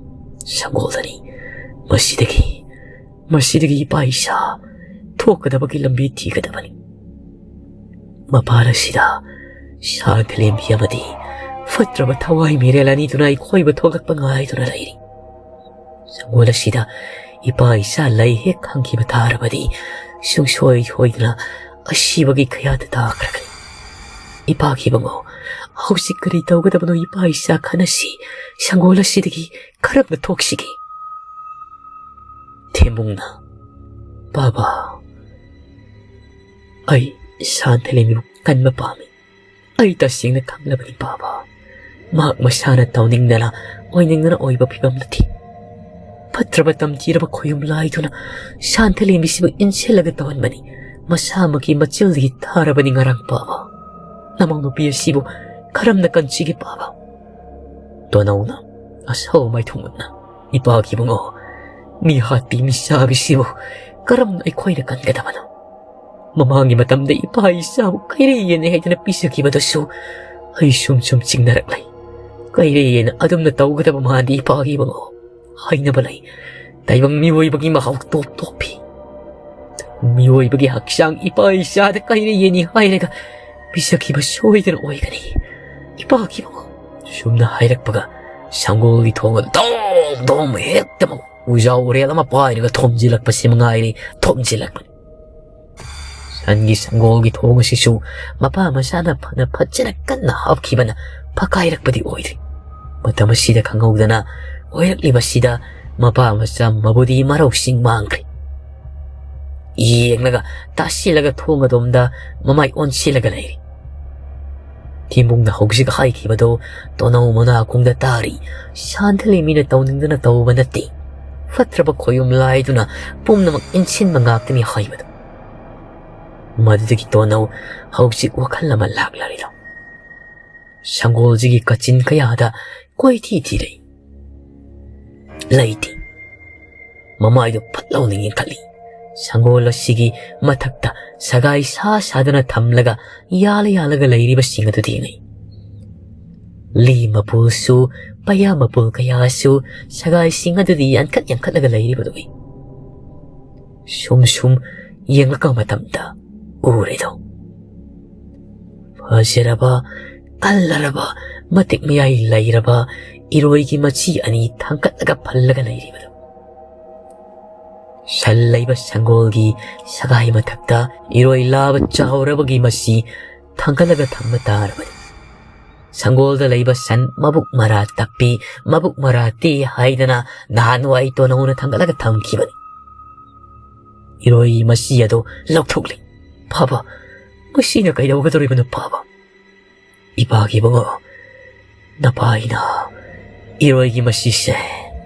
ꯁꯪꯒꯣꯜꯗꯅꯤ꯫ ꯃꯁꯤꯗꯒꯤ, ꯃꯁꯤꯗꯒꯤ ꯏꯄꯥ ꯏꯆꯥ ꯊꯣꯛꯀꯗꯕꯒꯤ ꯂꯝꯕꯤ ꯊꯤꯒꯗꯕꯅꯤ꯫ ꯃꯄꯥꯟ ꯑꯁꯤꯗ ꯁꯥ ꯊꯤꯂꯦꯝꯕꯤ ꯑꯃꯗꯤ ꯐꯠꯇ꯭ꯔꯕ ꯊꯋꯥꯏ ꯃꯤꯔꯦꯜ ꯑꯅꯤꯗꯨꯅ ꯑꯩꯈꯣꯏꯕꯨ ꯊꯣꯛꯂꯛꯄ ꯉꯥꯏꯗꯨꯅ ꯂꯩꯔꯤ꯫ ꯁꯪꯒꯣꯜ ꯑꯁꯤꯗ ꯏꯄꯥ ꯏꯆꯥ ꯂꯩ ꯍꯦꯛ ꯈꯪꯈꯤꯕ ꯇꯥꯔꯕꯗꯤ ꯁꯨꯡꯁꯣꯏ ꯁꯣꯏꯗꯅ ꯑꯁꯤꯕꯒꯤ ꯀꯌꯥꯗ ꯇꯥꯈ꯭ꯔꯒꯅꯤ꯫ ꯏꯄꯥꯒꯤ ꯏꯕꯨꯡꯉꯣ, ꯍꯧꯖꯤꯛ ꯀꯔꯤ ꯇꯧꯒꯗꯕꯅꯣ? ꯏꯄꯥ ꯏꯆꯥ ꯈꯟꯅꯁꯤ꯫ ꯁꯪꯒꯣꯜ ꯑꯁꯤꯗꯒꯤ ꯀꯔꯝꯅ ꯊꯣꯛꯁꯤꯒꯦ?" ꯊꯦꯝꯕꯨꯡꯅ, "ꯄꯥꯕ, ꯑꯩ ꯁꯥꯟꯊꯂꯦꯝꯕꯤꯕꯨ ꯀꯟꯕ ꯄꯥꯝꯃꯤ꯫ ꯑꯩ ꯇꯁꯦꯡꯅ ꯈꯪꯂꯕꯅꯤ ꯄꯥꯕ꯫ ꯃꯍꯥꯛ ꯃꯁꯥꯅ ꯇꯧꯅꯤꯡꯗꯅ ꯑꯣꯏꯅꯤꯡꯗꯅ ꯑꯣꯏꯕ ꯐꯤꯕꯝ ꯅꯠꯇꯦ꯫ ꯐꯠꯇ꯭ꯔꯕ ꯇꯝꯊꯤꯔꯕ ꯈꯣꯌꯨꯝ ꯂꯥꯏꯗꯨꯅ ꯁꯥꯟꯊꯂꯦꯝꯕꯤꯁꯤꯕꯨ ꯏꯟꯁꯤꯜꯂꯒ ꯇꯧꯍꯟꯕꯅꯤ꯫ ꯃꯁꯥꯃꯛꯀꯤ ꯃꯆꯤꯜꯗꯒꯤ ꯊꯥꯔꯕꯅꯤ ꯉꯔꯥꯡ ꯄꯥꯕ꯫ ꯅꯃꯧ ꯅꯨꯄꯤ ꯑꯁꯤꯕꯨ ꯀꯔꯝꯅ ꯀꯟꯁꯤꯒꯦ ꯄꯥꯕ? ꯇꯣꯅꯧꯅ ꯑꯁꯧ ꯃꯥꯏꯊꯣꯡ ꯎꯠꯅ, "ꯏꯄꯥꯒꯤ ꯏꯕꯨꯡꯉꯣ, ꯃꯤ ꯍꯥꯠꯄꯤ ꯃꯤ ꯆꯥꯕꯤꯁꯤꯕꯨ ꯀꯔꯝꯅ ꯑꯩꯈꯣꯏꯅ ꯀꯟꯒꯗꯕꯅꯣ? ꯃꯃꯥꯡꯒꯤ ꯃꯇꯝꯗ ꯏꯄꯥ ꯏꯆꯥꯕꯨ ꯀꯩꯔꯦ ꯌꯦꯟꯅꯩ ꯍꯥꯏꯗꯨꯅ ꯄꯤꯖꯈꯤꯕꯗꯨꯁꯨ ꯑꯩ ꯁꯨꯝ ꯁꯨꯝ ꯆꯤꯡꯅꯔꯛꯂꯦ꯫ ꯀꯩꯔꯦ ꯌꯦꯟꯅ ꯑꯗꯨꯝꯅ ꯇꯧꯒꯗꯕ ꯃꯥꯟꯗꯦ ꯏꯄꯥꯒꯤ ꯏꯕꯨꯡꯉꯣ꯫ ꯍꯥꯏꯅꯕ ꯂꯩ, ꯇꯥꯏꯕꯪ ꯃꯤꯑꯣꯏꯕꯒꯤ ꯃꯍꯥꯎ ꯇꯣꯞ ꯇꯣꯞꯄꯤ꯫ ꯃꯤꯑꯣꯏꯕꯒꯤ ꯍꯛꯆꯥꯡ ꯏꯄꯥ ꯏꯆꯥꯗ ꯀꯩꯔꯦ ꯌꯦꯟꯅꯤ ꯍꯥꯏꯔꯒ ꯄꯤꯖꯈꯤꯕ ꯁꯣꯏꯗꯅ ꯑꯣꯏꯒꯅꯤ ꯏꯄꯥꯒꯤ ꯏꯕꯨꯡꯉꯣ꯫" ꯁꯨꯝꯅ ꯍꯥꯏꯔꯛꯄꯒ ꯁꯪꯒꯣꯜꯒꯤ ꯊꯣꯡ ꯑꯗꯨ ꯗꯣꯝ ꯗꯣꯝ ꯍꯦꯛꯇꯃꯛ ꯎꯖꯥꯎ ꯎꯔꯦꯜ ꯑꯃ ꯄꯥꯏꯔꯒ ꯊꯣꯝꯖꯤꯜꯂꯛꯄꯁꯤ ꯃꯉꯥꯏꯔꯦ, ꯊꯣꯝꯖꯤꯜꯂꯛꯄꯅꯤ꯫ ꯁꯟꯒꯤ ꯁꯪꯒꯣꯜꯒꯤ ꯊꯣꯡ ꯑꯁꯤꯁꯨ ꯃꯄꯥ ꯃꯆꯥꯅ ꯐꯅ ꯐꯖꯅ ꯀꯟꯅ ꯍꯥꯞꯈꯤꯕꯅ ꯐꯀꯥꯏꯔꯛꯄꯗꯤ ꯑꯣꯏꯗ꯭ꯔꯤ꯫ ꯃꯇꯝ ꯑꯁꯤꯗ ꯈꯪꯍꯧꯗꯅ ꯑꯣꯏꯔꯛꯂꯤꯕꯁꯤꯗ ꯃꯄꯥ ꯃꯆꯥ ꯃꯕꯨꯗꯤ ꯃꯔꯧꯁꯤꯡ ꯃꯥꯡꯈ꯭ꯔꯦ꯫ ꯌꯦꯡꯂꯒ ꯇꯥꯁꯤꯜꯂꯒ ꯊꯣꯡ ꯑꯗꯣꯝꯗ ꯃꯃꯥꯏ ꯑꯣꯟꯁꯤꯜꯂꯒ ꯂꯩꯔꯤ꯫ ꯊꯤꯝꯕꯨꯡꯅ ꯍꯧꯖꯤꯛ ꯍꯥꯏꯈꯤꯕꯗꯣ ꯇꯣꯅꯧ ꯃꯅꯥꯀꯣꯡꯗ ꯇꯥꯔꯤ꯫ ꯁꯥꯟꯊꯂꯤ ꯃꯤꯅ ꯇꯧꯅꯤꯡꯗꯅ ꯇꯧꯕ ꯅꯠꯇꯦ꯫ ꯐꯠꯇ꯭ꯔꯕ ꯈꯣꯌꯨꯝ ꯂꯥꯏꯗꯨꯅ ꯄꯨꯝꯅꯃꯛ ꯏꯟꯁꯤꯟꯕ ꯉꯥꯛꯇꯅꯤ ꯍꯥꯏꯕꯗꯨ꯫ ꯃꯗꯨꯗꯒꯤ ꯇꯣꯅꯧ ꯍꯧꯖꯤꯛ ꯋꯥꯈꯜ ꯑꯃ ꯂꯥꯛꯂꯔꯤꯗꯣ꯫ ꯁꯪꯒꯣꯜꯁꯤꯒꯤ ꯀꯥꯆꯤꯟ ꯀꯌꯥꯗ ꯀꯣꯏꯊꯤ ꯊꯤꯔꯛꯏ꯫ ꯂꯩꯇꯦ꯫ ꯃꯃꯥꯏꯗꯨ ꯐꯠ ꯂꯥꯎꯅ ꯌꯦꯡꯈꯠꯂꯤ꯫ ꯁꯪꯒꯣꯜ ꯑꯁꯤꯒꯤ ꯃꯊꯛꯇ ꯁꯒꯥꯏ ꯁꯥ ꯁꯥꯗꯨꯅ ꯊꯝꯂꯒ ꯌꯥꯜꯂ ꯌꯥꯜꯂꯒ ꯂꯩꯔꯤꯕꯁꯤꯡ ꯑꯗꯨꯗꯤ ꯌꯦꯡꯉꯤ꯫ ꯂꯤ ꯃꯄꯨꯜꯁꯨ, ꯄꯩꯌꯥ ꯃꯄꯨꯜ ꯀꯌꯥꯁꯨ ꯁꯒꯥꯏꯁꯤꯡ ꯑꯗꯨꯗꯤ ꯌꯥꯟꯈꯠ ꯌꯥꯟꯈꯠꯂꯒ ꯂꯩꯔꯤꯕꯗꯨ ꯎꯏ꯫ ꯁꯨꯝ ꯁꯨꯝ ꯌꯦꯡꯂꯛꯄ ꯃꯇꯝꯗ ꯎꯔꯦꯗꯣ꯫ ꯐꯖꯔꯕ, ꯀꯜꯂꯔꯕ, ꯃꯇꯤꯛ ꯃꯌꯥꯏ ꯂꯩꯔꯕ ꯏꯔꯣꯏꯒꯤ ꯃꯆꯤ ꯑꯅꯤ ꯊꯥꯡꯒꯠꯂꯒ ꯐꯜꯂꯒ ꯂꯩꯔꯤꯕꯗꯨ꯫ ꯁꯟ ꯂꯩꯕ ꯁꯪꯒꯣꯜꯒꯤ ꯁꯒꯥꯏ ꯃꯊꯛꯇ ꯏꯔꯣꯏ ꯂꯥꯕ ꯆꯥꯎꯔꯕꯒꯤ ꯃꯆꯤ ꯊꯥꯡꯒꯠꯂꯒ ꯊꯝꯕ ꯇꯥꯔꯕꯅꯤ꯫ ꯁꯪꯒꯣꯜꯗ ꯂꯩꯕ ꯁꯟ ꯃꯕꯨꯛ ꯃꯔꯥ ꯇꯞꯄꯤ, ꯃꯕꯨꯛ ꯃꯔꯥ ꯇꯦꯛꯏ ꯍꯥꯏꯗꯅ ꯅꯍꯥꯟꯋꯥꯏ ꯇꯣꯅꯧꯅ ꯊꯥꯡꯒꯠꯂꯒ ꯊꯝꯈꯤꯕꯅꯤ꯫ ꯏꯔꯣꯏ ꯃꯆꯤ ꯑꯗꯨ ꯂꯧꯊꯣꯛꯂꯤ꯫ ꯐꯕ, ꯃꯁꯤꯅ ꯀꯩꯗꯧꯒꯗꯧꯔꯤꯕꯅꯣ ꯐꯕ? ꯏꯄꯥꯒꯤ ꯏꯕꯨꯡꯉꯣ, ꯅꯄꯥ ꯑꯩꯅ ꯏꯔꯣꯏꯒꯤ ꯃꯆꯤꯁꯦ,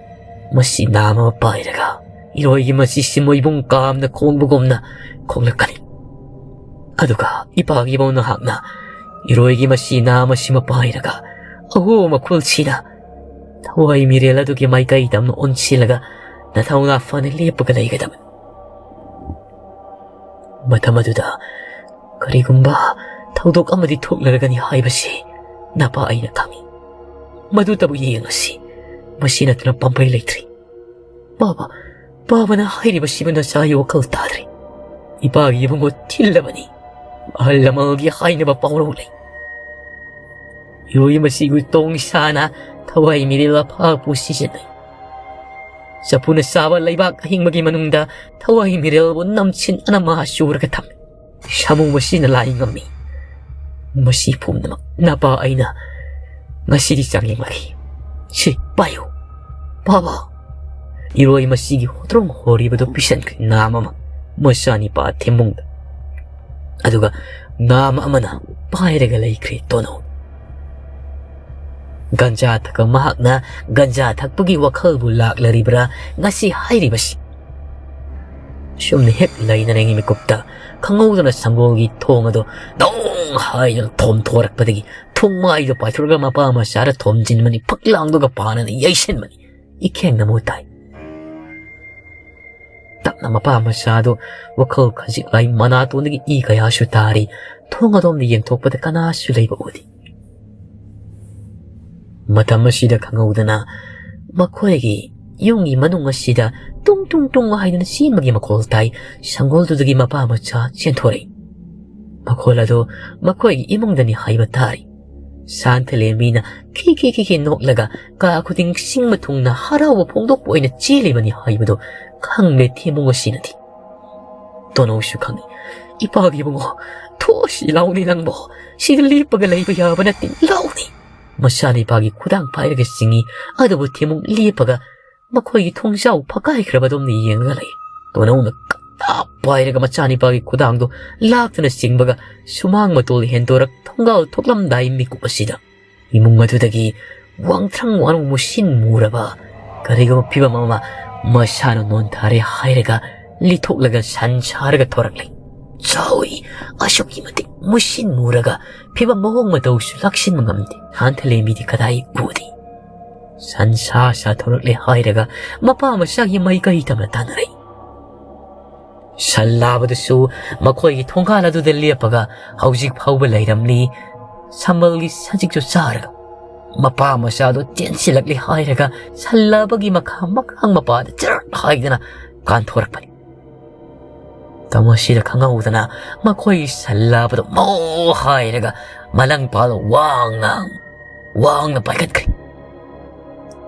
ꯃꯆꯤ ꯅꯥꯝ ꯑꯃ ꯄꯥꯏꯔꯒ ꯏꯔꯣꯏꯒꯤ ꯃꯆꯤꯁꯤ ꯃꯣꯏꯕꯨꯡ ꯀꯥꯝꯅ ꯈꯣꯡꯕꯒꯨꯝꯅ ꯈꯣꯡꯂꯛꯀꯅꯤ꯫ ꯑꯗꯨꯒ ꯏꯄꯥꯒꯤ ꯏꯕꯧ ꯅꯍꯥꯛꯅ ꯏꯔꯣꯏꯒꯤ ꯃꯆꯤ ꯅꯥꯝ ꯑꯁꯤꯃ ꯄꯥꯏꯔꯒ ꯑꯍꯣ ꯃꯈꯨꯜꯁꯤꯅ ꯊꯋꯥꯏ ꯃꯤꯔꯦꯜ ꯑꯗꯨꯒꯤ ꯃꯥꯏꯀꯩ ꯇꯝꯅ ꯑꯣꯟꯁꯤꯜꯂꯒ ꯅꯊꯧꯅꯥ ꯐꯅ ꯂꯦꯞꯄꯒ ꯂꯩꯒꯗꯕꯅꯤ꯫ ꯃꯇꯝ ꯑꯗꯨꯗ ꯀꯔꯤꯒꯨꯝꯕ ꯊꯧꯗꯣꯛ ꯑꯃꯗꯤ ꯊꯣꯛꯂꯔꯒꯅꯤ ꯍꯥꯏꯕꯁꯤ ꯅꯄꯥ ꯑꯩꯅ ꯈꯪꯏ꯫ ꯃꯗꯨꯇꯕꯨ ꯌꯦꯡꯉꯁꯤ꯫ ꯃꯁꯤ ꯅꯠꯇꯅ ꯄꯥꯝꯕꯩ ꯂꯩꯇ꯭ꯔꯤ꯫ ꯄꯥꯕ, ꯄꯥꯕꯅ ꯍꯥꯏꯔꯤꯕꯁꯤꯕꯨ ꯅꯆꯥꯒꯤ ꯋꯥꯈꯜ ꯇꯥꯗ꯭ꯔꯤ꯫ ꯏꯄꯥꯒꯤ ꯏꯕꯨꯡꯉꯣ ꯊꯤꯜꯂꯕꯅꯤ꯫ ꯑꯍꯜ ꯂꯃꯟꯒꯤ ꯍꯥꯏꯅꯕ ꯄꯥꯎꯔꯧ ꯂꯩ꯫ ꯏꯔꯣꯏ ꯃꯁꯤꯕꯨ ꯇꯣꯡ ꯏꯁꯥꯅ ꯊꯋꯥꯏ ꯃꯤꯔꯦꯜ ꯑꯐꯥꯕꯨ ꯁꯤꯖꯤꯟꯅꯩ꯫ ꯆꯐꯨꯅ ꯆꯥꯕ ꯂꯩꯕꯥꯛ ꯑꯍꯤꯡꯕꯒꯤ ꯃꯅꯨꯡꯗ ꯊꯋꯥꯏ ꯃꯤꯔꯦꯜꯕꯨ ꯅꯝꯁꯤꯟ ꯑꯅꯝ ꯃꯍꯥ ꯆꯨꯔꯒ ꯊꯝꯃꯤ꯫ ꯁꯥꯃꯨ ꯃꯁꯤꯅ ꯂꯥꯏ ꯉꯝꯃꯤ꯫ ꯃꯁꯤ ꯄꯨꯝꯅꯃꯛ ꯅꯄꯥ ꯑꯩꯅ ꯉꯁꯤꯗꯤ ꯆꯥꯡꯌꯦꯡꯂꯒꯦ꯫ ꯁꯤ ꯄꯥꯏꯌꯨ, ꯄꯥꯕ꯫ ꯏꯔꯣꯏ ꯃꯁꯤꯒꯤ ꯍꯣꯇ꯭ꯔꯣꯡ ꯍꯣꯔꯤꯕꯗꯨ ꯄꯤꯁꯟꯈ꯭ꯔꯦ ꯅꯥꯝ ꯑꯃ ꯃꯆꯥꯅꯤꯄꯥ ꯊꯦꯝꯕꯨꯡꯗ꯫ ꯑꯗꯨꯒ ꯅꯥꯝ ꯑꯃꯅ ꯄꯥꯏꯔꯒ ꯂꯩꯈ꯭ꯔꯦ ꯇꯣꯅꯧ꯫ ꯒꯟꯖꯥ ꯊꯛꯄ ꯃꯍꯥꯛꯅ ꯒꯟꯖꯥ ꯊꯛꯄꯒꯤ ꯋꯥꯈꯜꯕꯨ ꯂꯥꯛꯂꯔꯤꯕ꯭ꯔꯥ ꯉꯁꯤ ꯍꯥꯏꯔꯤꯕꯁꯤ? ꯁꯨꯝꯅ ꯍꯦꯛ ꯂꯩꯅꯔꯤꯉꯩ ꯃꯤꯀꯨꯞꯇ ꯈꯪꯍꯧꯗꯅ ꯁꯪꯒꯣꯜꯒꯤ ꯊꯣꯡ ꯑꯗꯨ ꯗꯣꯡ ꯍꯥꯏꯗꯨꯅ ꯊꯣꯝꯊꯣꯔꯛꯄꯗꯒꯤ ꯊꯣꯡꯃꯥꯏꯗꯨ ꯄꯥꯏꯊꯣꯔꯛꯂꯒ ꯃꯄꯥ ꯃꯆꯥꯗ ꯊꯣꯝꯖꯤꯟꯕꯅꯤ, ꯐꯛꯂꯥꯡꯗꯨꯒ ꯄꯥꯅꯅ ꯌꯩꯁꯤꯟꯕꯅꯤ꯫ ꯏꯈꯦꯡꯅ ꯃꯨ ꯇꯥꯏ꯫ ꯇꯞꯅ ꯃꯄꯥ ꯃꯆꯥꯗꯨ ꯋꯥꯈꯜ ꯈꯖꯤꯛ ꯂꯥꯏ ꯃꯅꯥꯇꯣꯟꯗꯒꯤ ꯏ ꯀꯌꯥꯁꯨ ꯇꯥꯔꯤ꯫ ꯊꯣꯡ ꯑꯗꯣꯝꯗ ꯌꯦꯡꯊꯣꯛꯄꯗ ꯀꯅꯥꯁꯨ ꯂꯩꯕ ꯎꯗꯦ꯫ ꯃꯇꯝ ꯑꯁꯤꯗ ꯈꯪꯍꯧꯗꯅ ꯃꯈꯣꯏꯒꯤ ꯌꯨꯝꯒꯤ ꯃꯅꯨꯡ ꯑꯁꯤꯗ ꯇꯨꯡ ꯇꯨꯡ ꯇꯨꯡ ꯍꯥꯏꯗꯨꯅ ꯆꯦꯟꯕꯒꯤ ꯃꯈꯣꯜ ꯇꯥꯏ꯫ ꯁꯪꯒꯣꯜꯗꯨꯗꯒꯤ ꯃꯄꯥ ꯃꯆꯥ ꯆꯦꯟꯊꯣꯔꯛꯏ꯫ ꯃꯈꯣꯜ ꯑꯗꯨ ꯃꯈꯣꯏꯒꯤ ꯏꯃꯨꯡꯗꯅꯤ ꯍꯥꯏꯕ ꯇꯥꯔꯤ꯫ ꯁꯥꯟꯊꯂꯦꯝꯕꯤꯅ ꯈꯤ ꯈꯤ ꯈꯤ ꯈꯤ ꯅꯣꯛꯂꯒ ꯀꯥ ꯈꯨꯗꯤꯡ ꯁꯤꯡꯕ ꯊꯨꯡꯅ ꯍꯔꯥꯎꯕ ꯐꯣꯡꯗꯣꯛꯄ ꯑꯣꯏꯅ ꯆꯦꯜꯂꯤꯕꯅꯤ ꯍꯥꯏꯕꯗꯨ ꯈꯪꯂꯦ ꯊꯦꯝꯕꯨꯡ ꯑꯁꯤꯅꯗꯤ꯫ ꯇꯣꯅꯧꯁꯨ ꯈꯪꯏ꯫ "ꯏꯄꯥꯒꯤ ꯏꯕꯨꯡꯉꯣ, ꯊꯣꯛꯑꯁꯤ ꯂꯥꯎꯅꯤ ꯅꯪꯕꯣ꯫ ꯁꯤꯗ ꯂꯦꯞꯄꯒ ꯂꯩꯕ ꯌꯥꯕ ꯅꯠꯇꯦ, ꯂꯥꯎꯅꯤ!" ꯃꯆꯥꯅꯤꯄꯥꯒꯤ ꯈꯨꯗꯥꯡ ꯄꯥꯏꯔꯒ ꯆꯤꯡꯏ꯫ ꯑꯗꯨꯕꯨ ꯊꯦꯝꯕꯨꯡ ꯂꯦꯞꯄꯒ ꯃꯈꯣꯏꯒꯤ ꯊꯣꯡꯖꯥꯎ ꯐꯛꯀꯥꯏꯈ꯭ꯔꯕꯗꯣꯝꯗ ꯌꯦꯡꯂꯒ ꯂꯩ꯫ ꯇꯣꯅꯧꯅ ꯀꯟꯅ ꯄꯥꯏꯔꯒ ꯃꯆꯥꯅꯤꯄꯥꯒꯤ ꯈꯨꯗꯥꯡꯗꯨ ꯂꯥꯛꯇꯨꯅ ꯆꯤꯡꯕꯒ ꯁꯨꯃꯥꯡ ꯃꯇꯣꯜ ꯍꯦꯟꯗꯣꯔꯛ ꯊꯣꯡꯒꯥꯜ ꯊꯣꯛꯂꯝꯗꯥꯏ ꯃꯤꯀꯨꯞ ꯑꯁꯤꯗ ꯏꯃꯨꯡ ꯑꯗꯨꯗꯒꯤ ꯋꯥꯡꯊ꯭ꯔꯪ ꯋꯥꯡ ꯃꯨꯁꯤꯟ ꯃꯨꯔꯕ ꯀꯔꯤꯒꯨꯝꯕ ꯐꯤꯕꯝ ꯑꯃ ꯃꯁꯥꯅ ꯅꯣꯟꯊꯔꯦ ꯍꯥꯏꯔꯒ ꯂꯤꯊꯣꯛꯂꯒ ꯁꯟ ꯁꯥꯔꯒ ꯊꯣꯔꯛꯂꯤ꯫ ꯆꯥꯎꯏ, ꯑꯁꯨꯛꯀꯤ ꯃꯇꯤꯛ ꯃꯨꯁꯤꯟ ꯃꯨꯔꯒ ꯐꯤꯕꯝ ꯃꯑꯣꯡ ꯃꯇꯧꯁꯨ ꯂꯥꯛꯁꯤꯟꯕ ꯉꯝꯗꯦ꯫ ꯍꯥꯟꯊ ꯂꯦꯝꯕꯤꯗꯤ ꯀꯗꯥꯏ ꯎꯗꯦ꯫ ꯁꯟ ꯁꯥ ꯁꯥ ꯊꯣꯔꯛꯂꯦ ꯍꯥꯏꯔꯒ ꯃꯄꯥ ꯃꯆꯥꯒꯤ ꯃꯥꯏꯀꯩ ꯇꯝꯅ ꯇꯥꯟꯅꯔꯛꯏ꯫ ꯁꯟ ꯂꯥꯕꯗꯨꯁꯨ ꯃꯈꯣꯏꯒꯤ ꯊꯣꯡꯒꯥꯜ ꯑꯗꯨꯗ ꯂꯦꯞꯄꯒ ꯍꯧꯖꯤꯛ ꯐꯥꯎꯕ ꯂꯩꯔꯝꯂꯤ꯫ ꯁꯝꯕꯜꯒꯤ ꯁꯖꯤꯛꯁꯨ ꯆꯥꯔꯒ ꯃꯄꯥ ꯃꯆꯥꯗꯨ ꯆꯦꯟꯁꯤꯜꯂꯛꯂꯦ ꯍꯥꯏꯔꯒ ꯁꯟ ꯂꯥꯕꯒꯤ ꯃꯈꯥ ꯃꯈꯥꯡ ꯃꯄꯥꯗ ꯆꯔꯠ ꯍꯥꯏꯗꯅ ꯀꯥꯟꯊꯣꯔꯛꯄꯅꯤ꯫ ꯇꯃꯣꯁꯤꯗ ꯈꯪꯍꯧꯗꯅ ꯃꯈꯣꯏꯒꯤ ꯁꯟ ꯂꯥꯕꯗꯨ ꯃꯣ ꯍꯥꯏꯔꯒ ꯃꯂꯪꯄꯥꯗ ꯋꯥꯡꯅ ꯋꯥꯡꯅ ꯄꯥꯏꯈꯠꯈ꯭ꯔꯦ꯫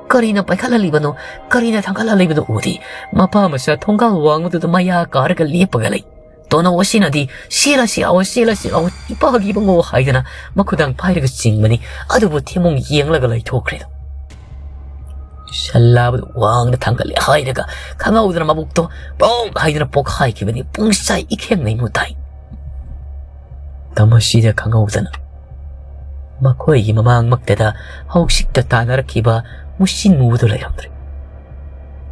ꯀꯔꯤꯅ ꯄꯥꯏꯈꯠꯍꯜꯂꯤꯕꯅꯣ, ꯀꯔꯤꯅ ꯊꯥꯡꯒꯠꯍꯜꯂꯤꯕꯅꯣ ꯎꯗꯦ꯫ ꯃꯄꯥ ꯃꯆꯥ ꯊꯣꯡꯒꯥꯜ ꯋꯥꯡꯃꯗꯨꯗ ꯃꯌꯥ ꯀꯥꯔꯒ ꯂꯦꯞꯄꯒ ꯂꯩ꯫ ꯇꯣꯅꯧ ꯑꯁꯤꯅꯗꯤ "ꯁꯤꯂ ꯁꯤꯂꯥꯎ, ꯁꯤꯂ ꯁꯤꯂꯥꯎ, ꯏꯄꯥꯒꯤ ꯏꯕꯨꯡꯉꯣ" ꯍꯥꯏꯗꯅ ꯃꯈꯨꯗꯥꯡ ꯄꯥꯏꯔꯒ ꯆꯤꯡꯕꯅꯤ꯫ ꯑꯗꯨꯕꯨ ꯊꯦꯃꯨꯡ ꯌꯦꯡꯂꯒ ꯂꯩꯊꯣꯛꯈ꯭ꯔꯦ꯫ ꯁꯜꯂꯥꯕꯗꯨ ꯋꯥꯡꯅ ꯊꯥꯡꯒꯠꯂꯦ ꯍꯥꯏꯔꯒ ꯈꯪꯍꯧꯗꯅ ꯃꯕꯨꯛꯇꯣ ꯄꯣꯛ ꯍꯥꯏꯗꯅ ꯄꯣꯛꯈꯥꯏꯈꯤꯕꯅꯤ꯫ ꯄꯨꯡꯁꯥꯏ ꯏꯈꯦꯡ ꯅꯩꯃꯨ ꯇꯥꯏ꯫ ꯇꯃꯁꯤꯗ ꯈꯪꯍꯧꯗꯅ ꯃꯈꯣꯏꯒꯤ ꯃꯃꯥꯡꯃꯛꯇꯗ ꯍꯧꯖꯤꯛꯇ ꯇꯥꯟꯅꯔꯛꯈꯤꯕ ꯃꯨꯁꯤꯟ ꯃꯨꯕꯗꯨ ꯂꯩꯔꯝꯗ꯭ꯔꯦ꯫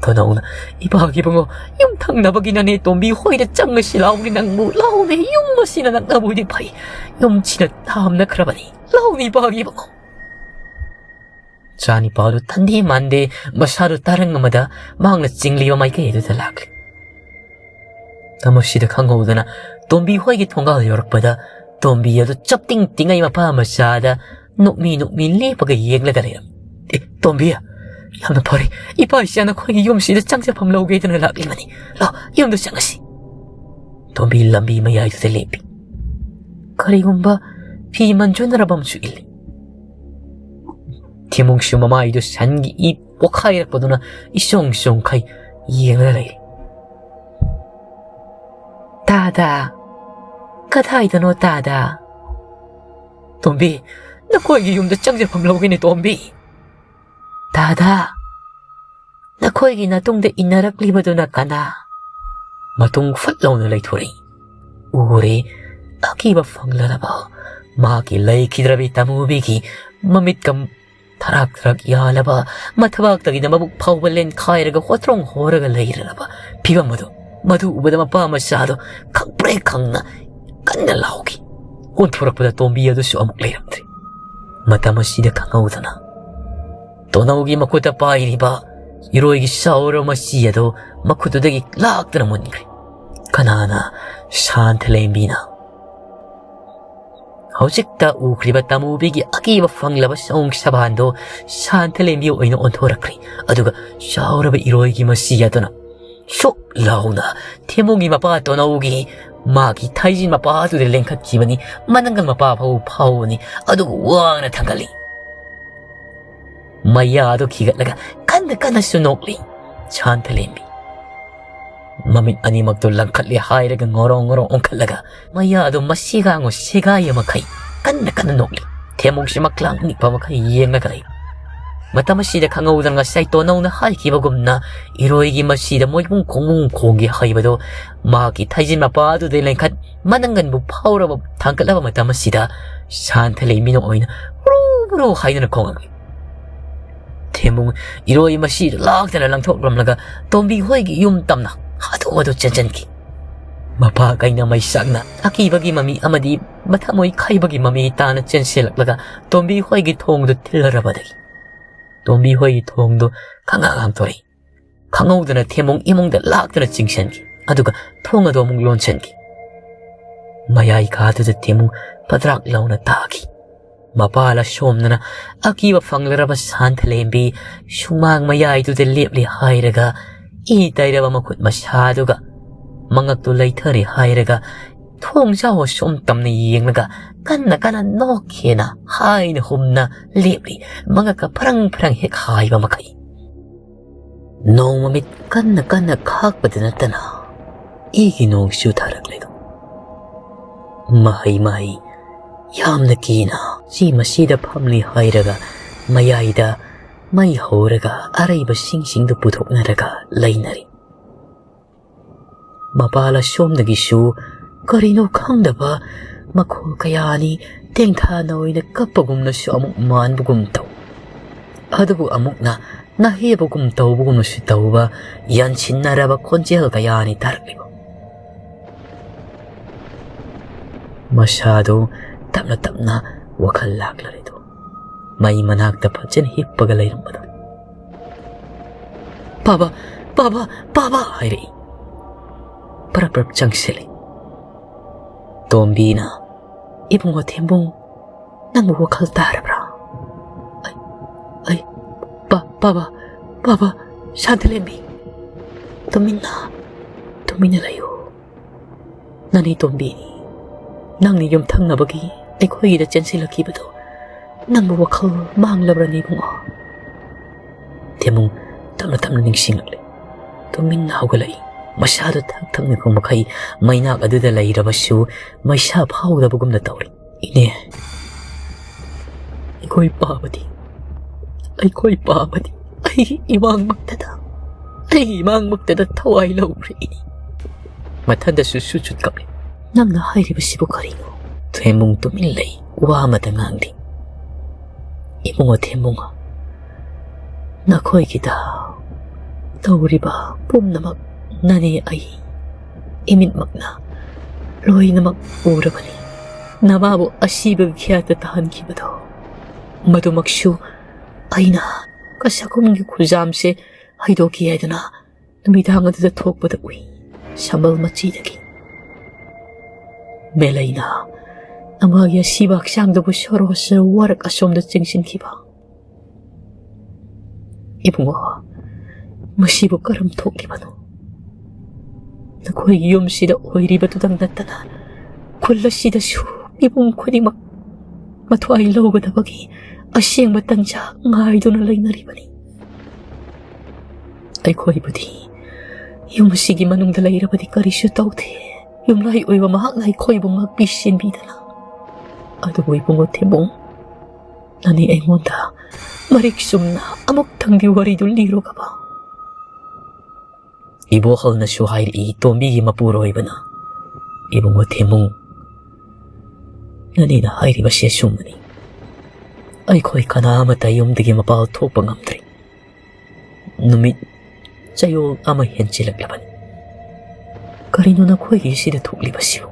ꯇꯣꯅꯧꯅ, "ꯏꯄꯥꯒꯤ ꯏꯕꯨꯡꯉꯣ, ꯌꯨꯝ ꯊꯪꯅꯕꯒꯤꯅꯅꯦ ꯇꯣꯝꯕꯤ ꯍꯣꯏꯗ ꯆꯪꯉꯁꯤ ꯂꯥꯎꯅꯦ ꯅꯪꯕꯨ, ꯂꯥꯎꯅꯦ, ꯌꯨꯝ ꯑꯁꯤꯅ ꯅꯛꯅꯕ ꯑꯣꯏꯗꯤ ꯐꯩ, ꯌꯨꯝꯁꯤꯅ ꯊꯥꯝꯅꯈ꯭ꯔꯕꯅꯤ, ꯂꯥꯎꯅꯦ ꯏꯄꯥꯒꯤ ꯏꯕꯨꯡꯉꯣ"꯫ ꯆꯥꯅꯤꯄꯥꯗꯨ ꯊꯟꯗꯦ ꯃꯥꯟꯗꯦ ꯃꯁꯥꯗꯨ ꯇꯥꯔꯪ ꯑꯃꯗ ꯃꯍꯥꯛꯅ ꯆꯤꯡꯂꯤꯕ ꯃꯥꯏꯀꯩ ꯑꯗꯨꯗ ꯂꯥꯛꯂꯤ꯫ ꯇꯃꯁꯤꯗ ꯈꯪꯍꯧꯗꯅ ꯇꯣꯝꯕꯤ ꯍꯣꯏꯒꯤ ꯊꯣꯡꯒꯥꯜ ꯌꯧꯔꯛꯄꯗ ꯇꯣꯝꯕꯤ ꯑꯗꯨ ꯆꯞꯇꯤꯡ ꯇꯤꯡꯉꯩ ꯃꯄꯥ ꯃꯆꯥꯗ ꯅꯣꯛꯃꯤ ꯅꯣꯛꯃꯤ ꯂꯦꯞꯄꯒ ꯌꯦꯡꯂꯒ ꯂꯩꯔꯝꯃꯤ꯫ "ꯑꯦ, ꯇꯣꯝꯕꯤ, ꯌꯥꯝꯅ ꯐꯔꯦ, ꯏꯄꯥ ꯏꯆꯥ ꯅꯈꯣꯏꯒꯤ ꯌꯨꯝꯁꯤꯗ ꯆꯪꯖꯐꯝ ꯂꯧꯒꯦꯗꯅ ꯂꯥꯛꯂꯤꯕꯅꯤ꯫ ꯂꯥꯛ, ꯌꯨꯝꯗ ꯆꯪꯉꯁꯤ"꯫ ꯇꯣꯝꯕꯤ ꯂꯝꯕꯤ ꯃꯌꯥꯏꯗꯨꯗ ꯂꯦꯞꯄꯤ꯫ ꯀꯔꯤꯒꯨꯝꯕ ꯐꯤ ꯃꯟꯖꯨꯅꯔꯕ ꯑꯃꯁꯨ ꯏꯜꯂꯤ꯫ ꯊꯤꯃꯨꯡꯁꯨ ꯃꯃꯥꯏꯗꯨ ꯁꯟꯒꯤ ꯏ ꯄꯣꯛꯈꯥꯏꯔꯛꯄꯗꯨꯅ ꯏꯁꯣꯡ ꯁꯣꯡꯈꯩ ꯌꯦꯡꯂꯒ ꯂꯩꯔꯤ꯫ "ꯇꯥꯗꯥ, ꯀꯗꯥꯏꯗꯅꯣ ꯇꯥꯗꯥ?" "ꯇꯣꯝꯕꯤ, ꯅꯈꯣꯏꯒꯤ ꯌꯨꯝꯗ ꯆꯪꯖꯐꯝ ꯂꯧꯒꯦꯅꯦ ꯇꯣꯝꯕꯤ"꯫ "ꯇꯥꯗꯥ, ꯅꯈꯣꯏꯒꯤ ꯅꯇꯨꯡꯗ ꯏꯟꯅꯔꯛꯂꯤꯕꯗꯨꯅ ꯀꯅꯥ?" ꯃꯇꯨꯡ ꯐꯠ ꯂꯥꯎꯅ ꯂꯩꯊꯣꯔꯛꯏ꯫ ꯎꯔꯦ, ꯑꯀꯤꯕ ꯐꯪꯂꯔꯕ ꯃꯍꯥꯛꯀꯤ ꯂꯩꯈꯤꯗ꯭ꯔꯕꯤ ꯇꯃꯨꯕꯤꯒꯤ ꯃꯃꯤꯠꯀ ꯊꯔꯥꯛ ꯊꯔꯥꯛ ꯌꯥꯜꯂꯕ, ꯃꯊꯕꯥꯛꯇꯒꯤꯅ ꯃꯕꯨꯛ ꯐꯥꯎꯕ ꯂꯦꯟꯈꯥꯏꯔꯒ ꯍꯣꯇ꯭ꯔꯣꯡ ꯍꯣꯔꯒ ꯂꯩꯔꯂꯕ ꯐꯤꯕꯝ ꯑꯗꯨ, ꯃꯗꯨ ꯎꯕꯗ ꯃꯄꯥ ꯃꯆꯥꯗꯣ ꯈꯪꯄ꯭ꯔꯦꯛ ꯈꯪꯅ ꯀꯟꯅ ꯂꯥꯎꯈꯤ꯫ ꯑꯣꯟꯊꯣꯔꯛꯄꯗ ꯇꯣꯝꯕꯤ ꯑꯗꯨꯁꯨ ꯑꯃꯨꯛ ꯂꯩꯔꯝꯗ꯭ꯔꯦ꯫ ꯃꯇꯝ ꯑꯁꯤꯗ ꯈꯪꯍꯧꯗꯅ ꯇꯣꯅꯧꯒꯤ ꯃꯈꯨꯠꯇ ꯄꯥꯏꯔꯤꯕ ꯏꯔꯣꯏꯒꯤ ꯆꯥꯎꯔꯕ ꯃꯆꯤ ꯑꯗꯨ ꯃꯈꯨꯠꯇꯨꯗꯒꯤ ꯂꯥꯛꯇꯅ ꯃꯨꯟꯈ꯭ꯔꯦ꯫ ꯀꯅꯥꯅ? ꯁꯥꯟꯊꯂꯦꯝꯕꯤꯅ꯫ ꯍꯧꯖꯤꯛꯇ ꯎꯈ꯭ꯔꯤꯕ ꯇꯃꯨꯕꯤꯒꯤ ꯑꯀꯤꯕ ꯐꯪꯂꯕ ꯁꯑꯣꯡ ꯁꯕꯥꯟꯗꯣ ꯁꯥꯟꯊꯂꯦꯝꯕꯤ ꯑꯣꯏꯅ ꯑꯣꯟꯊꯣꯔꯛꯈ꯭ꯔꯦ꯫ ꯑꯗꯨꯒ ꯆꯥꯎꯔꯕ ꯏꯔꯣꯏꯒꯤ ꯃꯆꯤ ꯑꯗꯨꯅ ꯁꯨꯛ ꯂꯥꯎꯅ ꯊꯦꯝꯕꯨꯡꯒꯤ ꯃꯄꯥ ꯇꯣꯅꯧꯒꯤ ꯃꯥꯒꯤ ꯊꯥꯏꯖꯤꯟ ꯃꯄꯥ ꯑꯗꯨꯗ ꯂꯦꯡꯈꯠꯈꯤꯕꯅꯤ꯫ ꯃꯅꯪꯒꯜ ꯃꯄꯥ ꯐꯥꯎ ꯐꯥꯎꯕꯅꯤ꯫ ꯑꯗꯨꯒ ꯋꯥꯡꯅ ꯊꯥꯡꯒꯠꯂꯤ꯫ ꯃꯌꯥꯗꯨ ꯈꯤꯒꯠꯂꯒ ꯀꯟꯅ ꯀꯟꯅꯁꯨ ꯅꯣꯛꯂꯤ꯫ ꯁꯥꯟꯊꯂꯦꯝꯕꯤ ꯃꯃꯤꯠ ꯑꯅꯤꯃꯛꯇꯨ ꯂꯪꯈꯠꯂꯦ ꯍꯥꯏꯔꯒ ꯉꯣꯔꯣꯡ ꯉꯣꯔꯣꯡ ꯑꯣꯟꯈꯠꯂꯒ ꯃꯌꯥꯗꯨ ꯃꯁꯤꯒꯥꯡꯉꯨ ꯁꯦꯒꯥꯏ ꯑꯃꯈꯩ ꯀꯟꯅ ꯀꯟꯅ ꯅꯣꯛꯂꯤ꯫ ꯊꯦꯝꯃꯨꯡꯁꯤ ꯃꯛꯂꯥꯡ ꯅꯤꯛꯄ ꯃꯈꯩ ꯌꯦꯡꯂꯒ ꯂꯩ꯫ ꯃꯇꯝ ꯑꯁꯤꯗ ꯈꯪꯍꯧꯗꯅ ꯉꯁꯥꯏ ꯇꯣꯅꯧꯅ ꯍꯥꯏꯈꯤꯕꯒꯨꯝꯅ ꯏꯔꯣꯏꯒꯤ ꯃꯆꯤꯗ ꯃꯣꯏꯕꯨꯡ ꯈꯣꯡꯕꯨꯡ ꯈꯣꯡꯒꯦ ꯍꯥꯏꯕꯗꯨ ꯃꯥꯒꯤ ꯊꯥꯏꯖꯤꯟ ꯃꯄꯥ ꯑꯗꯨꯗꯩ ꯂꯦꯡꯈꯠ ꯃꯅꯪꯒꯟꯕꯨ ꯐꯥꯎꯔꯕ ꯊꯥꯡꯒꯠꯂꯕ ꯃꯇꯝ ꯑꯁꯤꯗ ꯁꯥꯟꯊꯂꯩ ꯃꯤꯅ ꯑꯣꯏꯅ ꯕ꯭ꯔꯨ ꯕ꯭ꯔꯨ ꯍꯥꯏꯗꯨꯅ ꯈꯣꯡꯂꯛꯂꯤ꯫ ꯊꯦꯝꯕꯨꯡ ꯏꯔꯣꯏ ꯃꯁꯤꯗ ꯂꯥꯛꯇꯅ ꯂꯪꯊꯣꯛꯂꯝꯂꯒ ꯇꯣꯝꯕꯤ ꯍꯣꯏꯒꯤ ꯌꯨꯝ ꯇꯝꯅ ꯍꯥꯊꯨ ꯍꯥꯊꯨ ꯆꯦꯟꯁꯤꯟꯈꯤ꯫ ꯃꯄꯥ ꯀꯩꯅ ꯃꯩꯁꯥꯛꯅ ꯑꯀꯤꯕꯒꯤ ꯃꯃꯤ ꯑꯃꯗꯤ ꯃꯊꯃꯣꯏ ꯈꯩꯕꯒꯤ ꯃꯃꯤ ꯇꯥꯅ ꯆꯦꯟꯁꯤꯜꯂꯛꯂꯒ ꯇꯣꯝꯕꯤ ꯍꯣꯏꯒꯤ ꯊꯣꯡꯗꯨ ꯊꯤꯜꯂꯔꯕꯗꯒꯤ ꯇꯣꯝꯕꯤ ꯍꯣꯏꯒꯤ ꯊꯣꯡꯗꯨ ꯈꯪꯉꯥꯡ ꯍꯥꯡꯗꯣꯔꯛꯏ꯫ ꯈꯪꯍꯧꯗꯅ ꯊꯦꯝꯕꯨꯡ ꯏꯃꯨꯡꯗ ꯂꯥꯛꯇꯨꯅ ꯆꯤꯡꯁꯤꯟꯈꯤ꯫ ꯑꯗꯨꯒ ꯊꯣꯡ ꯑꯗꯨ ꯑꯃꯨꯛ ꯂꯣꯟꯁꯤꯟꯈꯤ꯫ ꯃꯌꯥꯏ ꯀꯥꯗꯨꯗ ꯊꯦꯝꯕꯨꯡ ꯄꯗ꯭ꯔꯥꯛ ꯂꯥꯎꯅ ꯇꯥꯈꯤ꯫ ꯃꯄꯥ ꯂꯥꯁꯣꯝꯗꯅ ꯑꯀꯤꯕ ꯐꯪꯂꯔꯕ ꯁꯥꯟꯊꯂꯦꯝꯕꯤ ꯁꯨꯃꯥꯡ ꯃꯌꯥꯏꯗꯨꯗ ꯂꯦꯞꯂꯤ ꯍꯥꯏꯔꯒ ꯏ ꯇꯩꯔꯕ ꯃꯈꯨꯠ ꯃꯁꯥꯗꯨꯒ ꯃꯉꯛꯇꯨ ꯂꯩꯊꯔꯤ ꯍꯥꯏꯔꯒ ꯊꯣꯡꯖꯥꯎ ꯑꯁꯣꯝ ꯇꯝꯅ ꯌꯦꯡꯂꯒ ꯀꯟꯅ ꯀꯟꯅ ꯅꯣꯛꯈꯤꯅ ꯍꯥꯏꯅ ꯍꯨꯝꯅ ꯂꯦꯞꯂꯤ꯫ ꯃꯉꯛꯀ ꯐꯔꯪ ꯐꯔꯪ ꯍꯦꯛ ꯍꯥꯏꯕ ꯃꯈꯩ꯫ ꯅꯣꯡ ꯃꯃꯤꯠ ꯀꯟꯅ ꯀꯟꯅ ꯈꯥꯛꯄꯗ ꯅꯠꯇꯅ ꯏꯒꯤ ꯅꯣꯡꯁꯨ ꯊꯥꯔꯛꯂꯦꯗꯣ꯫ ꯃꯍꯩ ꯃꯍꯩ ꯌꯥꯝꯅ ꯀꯤꯅ ꯆꯤ ꯃꯁꯤꯗ ꯐꯝꯂꯤ ꯍꯥꯏꯔꯒ ꯃꯌꯥꯏꯗ ꯃꯩ ꯍꯧꯔꯒ ꯑꯔꯩꯕꯁꯤꯡꯁꯤꯡꯗꯨ ꯄꯨꯊꯣꯛꯅꯔꯒ ꯂꯩꯅꯔꯤ꯫ ꯃꯄꯥ ꯂꯥꯁꯣꯝꯗꯒꯤꯁꯨ ꯀꯔꯤꯅꯣ ꯈꯪꯗꯕ ꯃꯈꯣꯜ ꯀꯌꯥꯅꯤ ꯇꯦꯡꯊꯥꯅ ꯑꯣꯏꯅ ꯀꯞꯄꯒꯨꯝꯅꯁꯨ ꯑꯃꯨꯛ ꯃꯥꯟꯕꯒꯨꯝ ꯇꯧ꯫ ꯑꯗꯨꯕꯨ ꯑꯃꯨꯛꯅ ꯅꯥꯍꯦꯕꯒꯨꯝ ꯇꯧꯕꯒꯨꯝꯅꯁꯨ ꯇꯧꯕ ꯌꯥꯟꯁꯤꯟꯅꯔꯕ ꯈꯣꯟꯖꯦꯜ ꯀꯌꯥꯅꯤ ꯇꯥꯔꯛꯂꯤꯕ꯫ ꯃꯁꯥꯗꯨ ꯇꯞꯅ ꯇꯞꯅ ꯋꯥꯈꯜ ꯂꯥꯛꯂꯔꯦꯗꯣ꯫ ꯃꯩ ꯃꯅꯥꯛꯇ ꯐꯖꯅ ꯍꯤꯞꯄꯒ ꯂꯩꯔꯝꯕꯗꯣ꯫ "ꯄꯥꯕ, ꯄꯥꯕ, ꯄꯥꯕ!" ꯍꯥꯏꯔꯛꯏ꯫ ꯄꯔꯞ ꯄꯔꯞ ꯆꯪꯁꯤꯜꯂꯤ꯫ ꯇꯣꯝꯕꯤꯅ, "ꯏꯕꯨꯡꯉꯣ ꯊꯦꯝꯕꯨꯡ, ꯅꯪꯕꯨ ꯋꯥꯈꯜ ꯇꯥꯔꯕ꯭ꯔꯥ?" "ꯑꯩ, ꯑꯩ, ꯄꯥ-, ꯄꯥꯕ, ꯄꯥꯕ, ꯁꯥꯟꯇꯂꯦꯝꯕꯤ, ꯇꯨꯃꯤꯟꯅ, ꯇꯨꯃꯤꯟꯅ ꯂꯩꯌꯨ꯫ ꯅꯅꯦ ꯇꯣꯝꯕꯤꯅꯤ, ꯅꯪꯅ ꯌꯨꯝꯊꯪꯅꯕꯒꯤ ꯑꯩꯈꯣꯏꯒꯤꯗ ꯆꯦꯟꯁꯤꯜꯂꯛꯈꯤꯕꯗꯣ꯫ ꯅꯪꯕꯨ ꯋꯥꯈꯜ ꯃꯥꯡꯂꯕ꯭ꯔꯅꯦ ꯏꯕꯨꯡꯉꯣ?" ꯊꯦꯝꯕꯨꯡ ꯇꯞꯅ ꯇꯞꯅ ꯅꯤꯡꯁꯤꯡꯂꯛꯂꯦ꯫ ꯇꯨꯃꯤꯟꯅ ꯍꯧꯒꯠꯂꯛꯏ꯫ ꯃꯁꯥꯗꯨ ꯊꯛ ꯊꯛ ꯅꯤꯛꯄ ꯃꯈꯩ ꯃꯩꯅꯥꯛ ꯑꯗꯨꯗ ꯂꯩꯔꯕꯁꯨ ꯃꯩꯁꯥ ꯐꯥꯎꯗꯕꯒꯨꯝꯅ ꯇꯧꯔꯤ꯫ "ꯏꯅꯦ, ꯑꯩꯈꯣꯏ ꯄꯥꯕꯗꯤ, ꯑꯩꯈꯣꯏ ꯄꯥꯕꯗꯤ ꯑꯩꯒꯤ ꯏꯃꯥꯡꯃꯛꯇꯗ, ꯑꯩꯒꯤ ꯏꯃꯥꯡꯃꯛꯇꯗ ꯊꯋꯥꯏ ꯂꯧꯈ꯭ꯔꯦ ꯏꯅꯦ꯫" ꯃꯊꯟꯗꯁꯨ ꯁꯨꯠ ꯁꯨꯠ ꯀꯞꯂꯦ꯫ "ꯅꯪꯅ ꯍꯥꯏꯔꯤꯕꯁꯤꯕꯨ ꯀꯔꯤꯅꯣ?" ꯊꯦꯝꯕꯨꯡ ꯇꯨꯃꯤꯟ ꯂꯩ, ꯋꯥ ꯑꯃꯠꯇ ꯉꯥꯡꯗꯦ꯫ "ꯏꯕꯨꯡꯉꯣ ꯊꯦꯝꯕꯨꯡ, ꯅꯈꯣꯏꯒꯤꯗ ꯇꯧꯔꯤꯕ ꯄꯨꯝꯅꯃꯛ ꯅꯅꯦ ꯑꯩ ꯏꯃꯤꯠꯃꯛꯅ ꯂꯣꯏꯅꯃꯛ ꯎꯔꯕꯅꯤ꯫ ꯅꯃꯥꯕꯨ ꯑꯁꯤꯕꯒꯤ ꯈ꯭ꯌꯥꯠꯇ ꯇꯥꯍꯟꯈꯤꯕꯗꯣ, ꯃꯗꯨꯃꯛꯁꯨ ꯑꯩꯅ ꯀꯁꯥꯀꯨꯝꯒꯤ ꯈꯨꯖꯥꯝꯁꯦ ꯍꯩꯗꯣꯛꯈꯤ ꯍꯥꯏꯗꯨꯅ ꯅꯨꯃꯤꯗꯥꯡ ꯑꯗꯨꯗ ꯊꯣꯛꯄꯗ ꯎꯏ, ꯁꯝꯕꯜ ꯃꯆꯤꯗꯒꯤ꯫ ꯃꯦꯂꯩꯅ ꯅꯃꯥꯒꯤ ꯑꯁꯤꯕ ꯍꯛꯆꯥꯡꯗꯨꯕꯨ ꯁꯣꯔꯣ ꯁꯣꯔꯣ ꯋꯥꯔꯛ ꯑꯁꯣꯝꯗ ꯆꯤꯡꯁꯤꯟꯈꯤꯕ꯫ ꯏꯕꯨꯡꯉꯣ, ꯃꯁꯤꯕꯨ ꯀꯔꯝ ꯊꯣꯛꯂꯤꯕꯅꯣ? ꯅꯈꯣꯏꯒꯤ ꯌꯨꯝꯁꯤꯗ ꯑꯣꯏꯔꯤꯕꯗꯨꯗꯪ ꯅꯠꯇꯅ ꯈꯨꯜ ꯑꯁꯤꯗꯁꯨ ꯃꯤꯄꯨꯝ ꯈꯨꯗꯤꯡꯃꯛ ꯃꯊ꯭ꯋꯥꯏ ꯂꯧꯒꯗꯕꯒꯤ ꯑꯁꯦꯡꯕ ꯇꯟꯖꯥ ꯉꯥꯏꯗꯨꯅ ꯂꯩꯅꯔꯤꯕꯅꯤ꯫ ꯑꯩꯈꯣꯏꯕꯨꯗꯤ ꯌꯨꯝ ꯑꯁꯤꯒꯤ ꯃꯅꯨꯡꯗ ꯂꯩꯔꯕꯗꯤ ꯀꯔꯤꯁꯨ ꯇꯧꯗꯦ꯫ ꯌꯨꯝꯂꯥꯏ ꯑꯣꯏꯕ ꯃꯍꯥꯛꯅ ꯑꯩꯈꯣꯏꯕꯨ ꯉꯥꯛꯄꯤ ꯁꯦꯟꯕꯤꯗꯅ꯫ ꯑꯗꯨꯕꯨ ꯏꯕꯨꯡꯉꯣ ꯊꯦꯝꯕꯨꯡ, ꯅꯅꯦ ꯑꯩꯉꯣꯟꯗ ꯃꯔꯤꯛ ꯆꯨꯝꯅ ꯑꯃꯨꯛꯇꯪꯗꯤ ꯋꯥꯔꯤꯗꯨ ꯂꯤꯔꯨꯒꯕ?" ꯏꯕꯣꯍꯜꯅꯁꯨ ꯍꯥꯏꯔꯛꯏ, ꯇꯣꯝꯕꯤꯒꯤ ꯃꯄꯨꯔꯣꯏꯕꯅ, "ꯏꯕꯨꯡꯉꯣ ꯊꯦꯝꯕꯨꯡ, "ꯅꯅꯦꯅ ꯍꯥꯏꯔꯤꯕꯁꯤ ꯑꯆꯨꯝꯕꯅꯤ꯫ ꯑꯩꯈꯣꯏ ꯀꯅꯥ ꯑꯃꯠꯇ ꯌꯨꯝꯗꯒꯤ ꯃꯄꯥꯜ ꯊꯣꯛꯄ ꯉꯝꯗ꯭ꯔꯤ꯫ ꯅꯨꯃꯤꯠ ꯆꯌꯣꯜ ꯑꯃ ꯍꯦꯟꯖꯤꯜꯂꯛꯂꯕꯅꯤ꯫ ꯀꯔꯤꯅꯣ ꯅꯈꯣꯏꯒꯤ ꯁꯤꯗ ꯊꯣꯛꯂꯤꯕꯁꯤꯕꯨ?"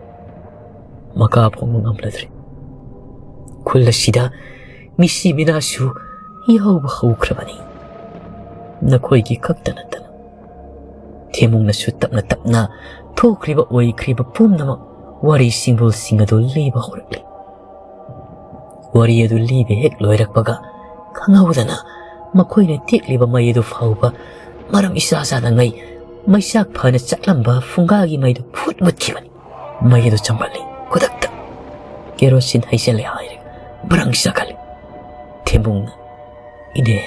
ꯃꯀꯥ ꯐꯣꯡꯕ ꯉꯝꯂꯗ꯭ꯔꯦ꯫ "ꯈꯨꯜ ꯑꯁꯤꯗ ꯃꯤꯁꯤ ꯃꯤꯅꯥꯁꯨ ꯌꯥꯎꯕ ꯍꯧꯈ꯭ꯔꯕꯅꯤ, ꯅꯈꯣꯏꯒꯤ ꯈꯛꯇ ꯅꯠꯇꯅ꯫" ꯊꯦꯝꯃꯨꯡꯅꯁꯨ ꯇꯞꯅ ꯇꯞꯅ ꯊꯣꯛꯈ꯭ꯔꯤꯕ ꯑꯣꯏꯈ꯭ꯔꯤꯕ ꯄꯨꯝꯅꯃꯛ ꯋꯥꯔꯤ ꯁꯤꯡꯕꯨꯜꯁꯤꯡ ꯑꯗꯨ ꯂꯤꯕ ꯍꯧꯔꯛꯂꯤ꯫ ꯋꯥꯔꯤ ꯑꯗꯨ ꯂꯤꯕ ꯍꯦꯛ ꯂꯣꯏꯔꯛꯄꯒ, ꯈꯪꯍꯧꯗꯅ ꯃꯈꯣꯏꯅ ꯇꯦꯛꯂꯤꯕ ꯃꯩ ꯑꯗꯨ ꯐꯥꯎꯕ ꯃꯔꯝ ꯏꯆꯥ ꯆꯥꯗꯉꯩ ꯃꯩꯆꯥꯛ ꯐꯅ ꯆꯥꯛꯂꯝꯕ ꯐꯨꯡꯒꯥꯒꯤ ꯃꯩꯗꯨ ꯐꯨꯠ ꯃꯨꯠꯈꯤꯕꯅꯤ꯫ ꯃꯩ ꯑꯗꯨ ꯆꯪꯕꯜꯂꯤ꯫ ꯈꯨꯗꯛꯇ ꯀꯦꯔꯣꯁꯤꯟ ꯍꯩꯖꯤꯜꯂꯦ ꯍꯥꯏꯔꯒ ꯕ꯭ꯔꯪ ꯆꯥꯛꯈꯠꯂꯤ꯫ ꯊꯦꯝꯕꯨꯡꯅ, "ꯏꯅꯦ,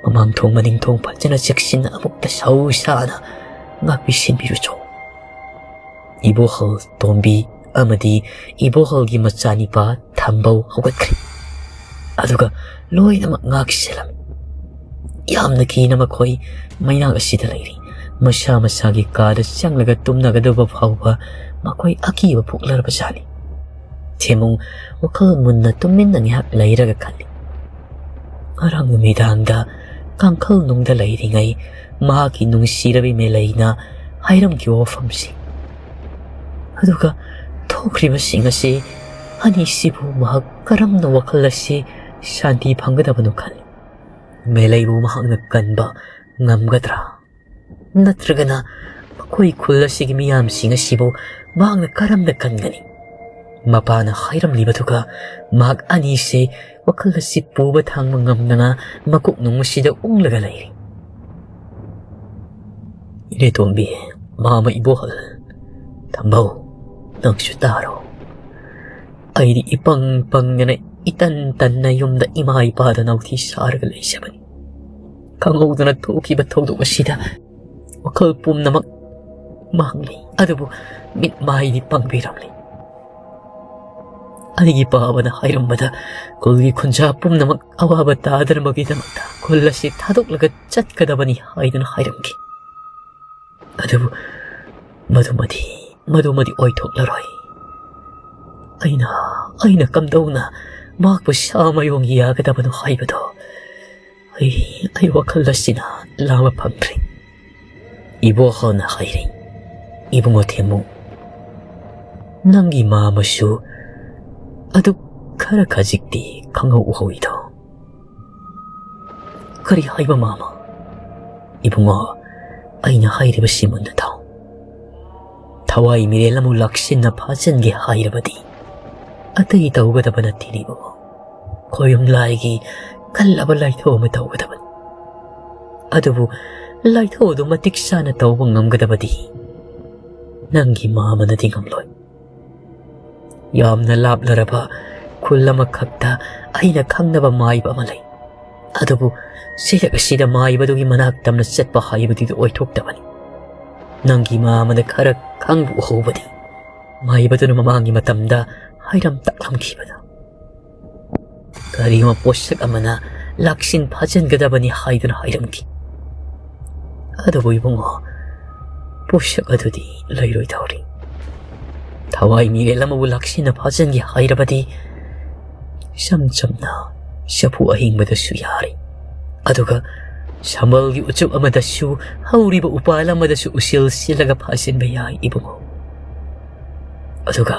ꯃꯃꯥꯡ ꯊꯣꯡ ꯃꯅꯤꯡ ꯊꯣꯡ ꯐꯖꯅ ꯆꯦꯛꯁꯤꯟꯅ ꯑꯃꯨꯛꯇ ꯁꯧ ꯁꯥꯅ ꯉꯥꯛꯄꯤ ꯁꯤꯟꯕꯤꯔꯨꯆꯣ꯫" ꯏꯕꯣꯍꯜ ꯇꯣꯝꯕꯤ ꯑꯃꯗꯤ ꯏꯕꯣꯍꯜꯒꯤ ꯃꯆꯥꯅꯤꯄꯥ ꯊꯝꯕꯧ ꯍꯧꯒꯠꯈ꯭ꯔꯦ꯫ ꯑꯗꯨꯒ ꯂꯣꯏꯅꯃꯛ ꯉꯥꯛ ꯁꯦꯜꯂꯝꯃꯤ꯫ ꯌꯥꯝꯅ ꯀꯤꯅ ꯃꯈꯣꯏ ꯃꯩꯅꯥꯛ ꯑꯁꯤꯗ ꯂꯩꯔꯤ꯫ ꯃꯁꯥ ꯃꯁꯥꯒꯤ ꯀꯥꯗ ꯆꯪꯂꯒ ꯇꯨꯝꯅꯒꯗꯕ ꯐꯥꯎꯕ ꯃꯈꯣꯏ ꯑꯀꯤꯕ ꯄꯣꯛꯂꯔꯕ ꯖꯥꯠꯅꯤ꯫ ꯊꯦꯝꯃꯨꯡ ꯋꯥꯈꯜ ꯃꯨꯟꯅ ꯇꯨꯃꯤꯟꯅ ꯉꯥꯏꯍꯥꯛ ꯂꯩꯔꯒ ꯈꯜꯂꯤ, "ꯉꯔꯥꯡ ꯅꯨꯃꯤꯗꯥꯡꯗ ꯀꯥꯡꯈꯜ ꯅꯨꯡꯗ ꯂꯩꯔꯤꯉꯩ ꯃꯍꯥꯛꯀꯤ ꯅꯨꯡꯁꯤꯔꯕꯤ ꯃꯦꯂꯩꯅ ꯍꯥꯏꯔꯝꯈꯤꯕ ꯋꯥꯐꯝꯁꯤ, ꯑꯗꯨꯒ ꯊꯣꯛꯈ꯭ꯔꯤꯕꯁꯤꯡ ꯑꯁꯤ ꯑꯅꯤꯁꯤꯕꯨ ꯃꯍꯥꯛ ꯀꯔꯝꯅ ꯋꯥꯈꯜ ꯑꯁꯤ ꯁꯥꯟꯇꯤ ꯐꯪꯒꯗꯕꯅꯣ?" ꯈꯜꯂꯤ꯫ ꯃꯦꯂꯩꯕꯨ ꯃꯍꯥꯛꯅ ꯀꯟꯕ ꯉꯝꯒꯗ꯭ꯔꯥ? ꯅꯠꯇ꯭ꯔꯒꯅ ꯃꯈꯣꯏ ꯈꯨꯜ ꯑꯁꯤꯒꯤ ꯃꯤꯌꯥꯝꯁꯤꯡ ꯑꯁꯤꯕꯨ ꯃꯍꯥꯛꯅ ꯀꯔꯝꯅ ꯀꯟꯒꯅꯤ? ꯃꯄꯥꯅ ꯍꯥꯏꯔꯝꯂꯤꯕꯗꯨꯒ ꯃꯍꯥꯛ ꯑꯅꯤꯁꯦ ꯋꯥꯈꯜ ꯑꯁꯤ ꯄꯨꯕ ꯊꯥꯡꯕ ꯉꯝꯗꯅ ꯃꯀꯣꯛ ꯅꯨꯡ ꯑꯁꯤꯗ ꯎꯪꯂꯒ ꯂꯩꯔꯤ꯫ ꯏꯅꯦꯇꯣꯝꯕꯤ, ꯃꯥꯃ ꯏꯕꯣꯍꯜ, ꯊꯝꯕꯧ, ꯅꯪꯁꯨ ꯇꯥꯔꯣ꯫ ꯑꯩꯗꯤ ꯏꯄꯪ ꯄꯪꯗꯅ ꯏꯇꯟ ꯇꯟꯅ ꯌꯨꯝꯗ ꯏꯃꯥ ꯏꯄꯥꯗ ꯅꯥꯎꯊꯤ ꯁꯥꯔꯒ ꯂꯩꯖꯕꯅꯤ꯫ ꯈꯪꯍꯧꯗꯅ ꯊꯣꯛꯈꯤꯕ ꯊꯧꯗꯣꯛ ꯑꯁꯤꯗ ꯋꯥꯈꯜ ꯄꯨꯝꯅꯃꯛ ꯃꯥꯡꯂꯤ, ꯑꯗꯨꯕꯨ ꯃꯤꯠ ꯃꯥꯏꯗꯤ ꯄꯥꯡꯕꯤꯔꯝꯂꯤ꯫ ꯑꯩꯒꯤ ꯄꯥꯕꯅ ꯍꯥꯏꯔꯝꯕꯗ ꯈꯨꯜꯒꯤ ꯈꯨꯟꯖꯥ ꯄꯨꯝꯅꯃꯛ ꯑꯋꯥꯕ ꯇꯥꯗꯅꯕꯒꯤꯗꯃꯛꯇ ꯈꯨꯜ ꯑꯁꯤ ꯊꯥꯗꯣꯛꯂꯒ ꯆꯠꯀꯗꯕꯅꯤ ꯍꯥꯏꯗꯨꯅ ꯍꯥꯏꯔꯝꯈꯤ꯫ ꯑꯗꯨꯕꯨ ꯃꯗꯨꯃꯗꯤ, ꯃꯗꯨꯃꯗꯤ ꯑꯣꯏꯊꯣꯛꯂꯔꯣꯏ꯫ ꯑꯩꯅ, ꯑꯩꯅ ꯀꯝꯗꯧꯅ ꯃꯍꯥꯛꯄꯨ ꯁꯥ ꯃꯌꯣꯡ ꯌꯥꯒꯗꯕꯅꯣ ꯍꯥꯏꯕꯗꯣ ꯑꯩ, ꯑꯩ ꯋꯥꯈꯜ ꯑꯁꯤꯅ ꯂꯥꯡꯕ ꯐꯪꯗ꯭ꯔꯦ꯫ ꯏꯕꯣꯍꯜꯅ ꯍꯥꯏꯔꯦ, "ꯏꯕꯨꯡꯉꯣ ꯊꯦꯝꯃꯨ, ꯅꯪꯒꯤ ꯃꯥꯃꯁꯨ ꯑꯗꯨ ꯈꯔ ꯈꯖꯤꯛꯇꯤ ꯈꯪꯍꯧ ꯎꯍꯧꯏꯗꯣ?" "ꯀꯔꯤ ꯍꯥꯏꯕ ꯃꯥꯃ?" "ꯏꯕꯨꯡꯉꯣ, ꯑꯩꯅ ꯍꯥꯏꯔꯤꯕꯁꯤ ꯃꯨꯟꯅ ꯇꯥꯎ꯫ ꯊꯋꯥꯏ ꯃꯤꯔꯦꯜ ꯑꯃꯕꯨ ꯂꯥꯛꯁꯤꯟꯅ ꯐꯥꯖꯟꯒꯦ ꯍꯥꯏꯔꯕꯗꯤ ꯑꯇꯩ ꯇꯧꯒꯗꯕ ꯅꯠꯇꯦꯅꯦ ꯏꯕꯨꯡꯉꯣ꯫ ꯈꯣꯌꯨꯝ ꯂꯥꯏꯒꯤ ꯀꯜꯂꯕ ꯂꯥꯏꯊꯧ ꯑꯃ ꯇꯧꯒꯗꯕꯅꯤ꯫ ꯑꯗꯨꯕꯨ ꯂꯥꯏꯊꯧ ꯑꯗꯨ ꯃꯇꯤꯛ ꯆꯥꯅ ꯇꯧꯕ ꯉꯝꯒꯗꯕꯗꯤ ꯅꯪꯒꯤ ꯃꯥꯃꯅꯗꯤ ꯉꯝꯂꯣꯏ꯫ ꯌꯥꯝꯅ ꯂꯥꯞꯂꯔꯕ ꯈꯨꯜ ꯑꯃꯈꯛꯇ ꯑꯩꯅ ꯈꯪꯅꯕ ꯃꯥꯏꯕ ꯑꯃ ꯂꯩ꯫ ꯑꯗꯨꯕꯨ ꯆꯩꯔꯛ ꯑꯁꯤꯗ ꯃꯥꯏꯕꯗꯨꯒꯤ ꯃꯅꯥꯛ ꯇꯝꯅ ꯆꯠꯄ ꯍꯥꯏꯕꯗꯨꯗꯤ ꯑꯣꯏꯊꯣꯛꯇꯕꯅꯤ꯫ ꯅꯪꯒꯤ ꯃꯥꯃꯅ ꯈꯔ ꯈꯪꯕ ꯎꯍꯧꯕꯗꯤ ꯃꯥꯏꯕꯗꯨꯅ ꯃꯃꯥꯡꯒꯤ ꯃꯇꯝꯗ ꯍꯥꯏꯔꯝ ꯇꯥꯛꯂꯝꯈꯤꯕꯗꯣ꯫ ꯀꯔꯤꯒꯨꯝꯕ ꯄꯣꯠꯁꯛ ꯑꯃꯅ ꯂꯥꯛꯁꯤꯟ ꯐꯥꯖꯤꯟꯒꯗꯕꯅꯤ ꯍꯥꯏꯗꯨꯅ ꯍꯥꯏꯔꯝꯈꯤ꯫ ꯑꯗꯨꯕꯨ ꯏꯕꯨꯡꯉꯣ, ꯄꯣꯠꯁꯛ ꯑꯗꯨꯗꯤ ꯂꯩꯔꯣꯏꯗꯧꯔꯤ꯫ ꯊꯋꯥꯏ ꯃꯤꯔꯦꯜ ꯑꯃꯕꯨ ꯂꯥꯛꯁꯤꯟꯅ ꯐꯥꯖꯤꯟꯒꯦ ꯍꯥꯏꯔꯕꯗꯤ ꯏꯆꯝ ꯆꯝꯅ ꯆꯐꯨ ꯑꯍꯤꯡꯕꯗꯁꯨ ꯌꯥꯔꯦ꯫ ꯑꯗꯨꯒ ꯁꯝꯕꯜꯒꯤ ꯎꯆꯨꯞ ꯑꯃꯗꯁꯨ, ꯍꯧꯔꯤꯕ ꯎꯄꯥꯜ ꯑꯃꯗꯁꯨ ꯎꯁꯤꯜ ꯁꯤꯜꯂꯒ ꯐꯥꯖꯤꯟꯕ ꯌꯥꯏ ꯏꯕꯨꯡꯉꯣ꯫ ꯑꯗꯨꯒ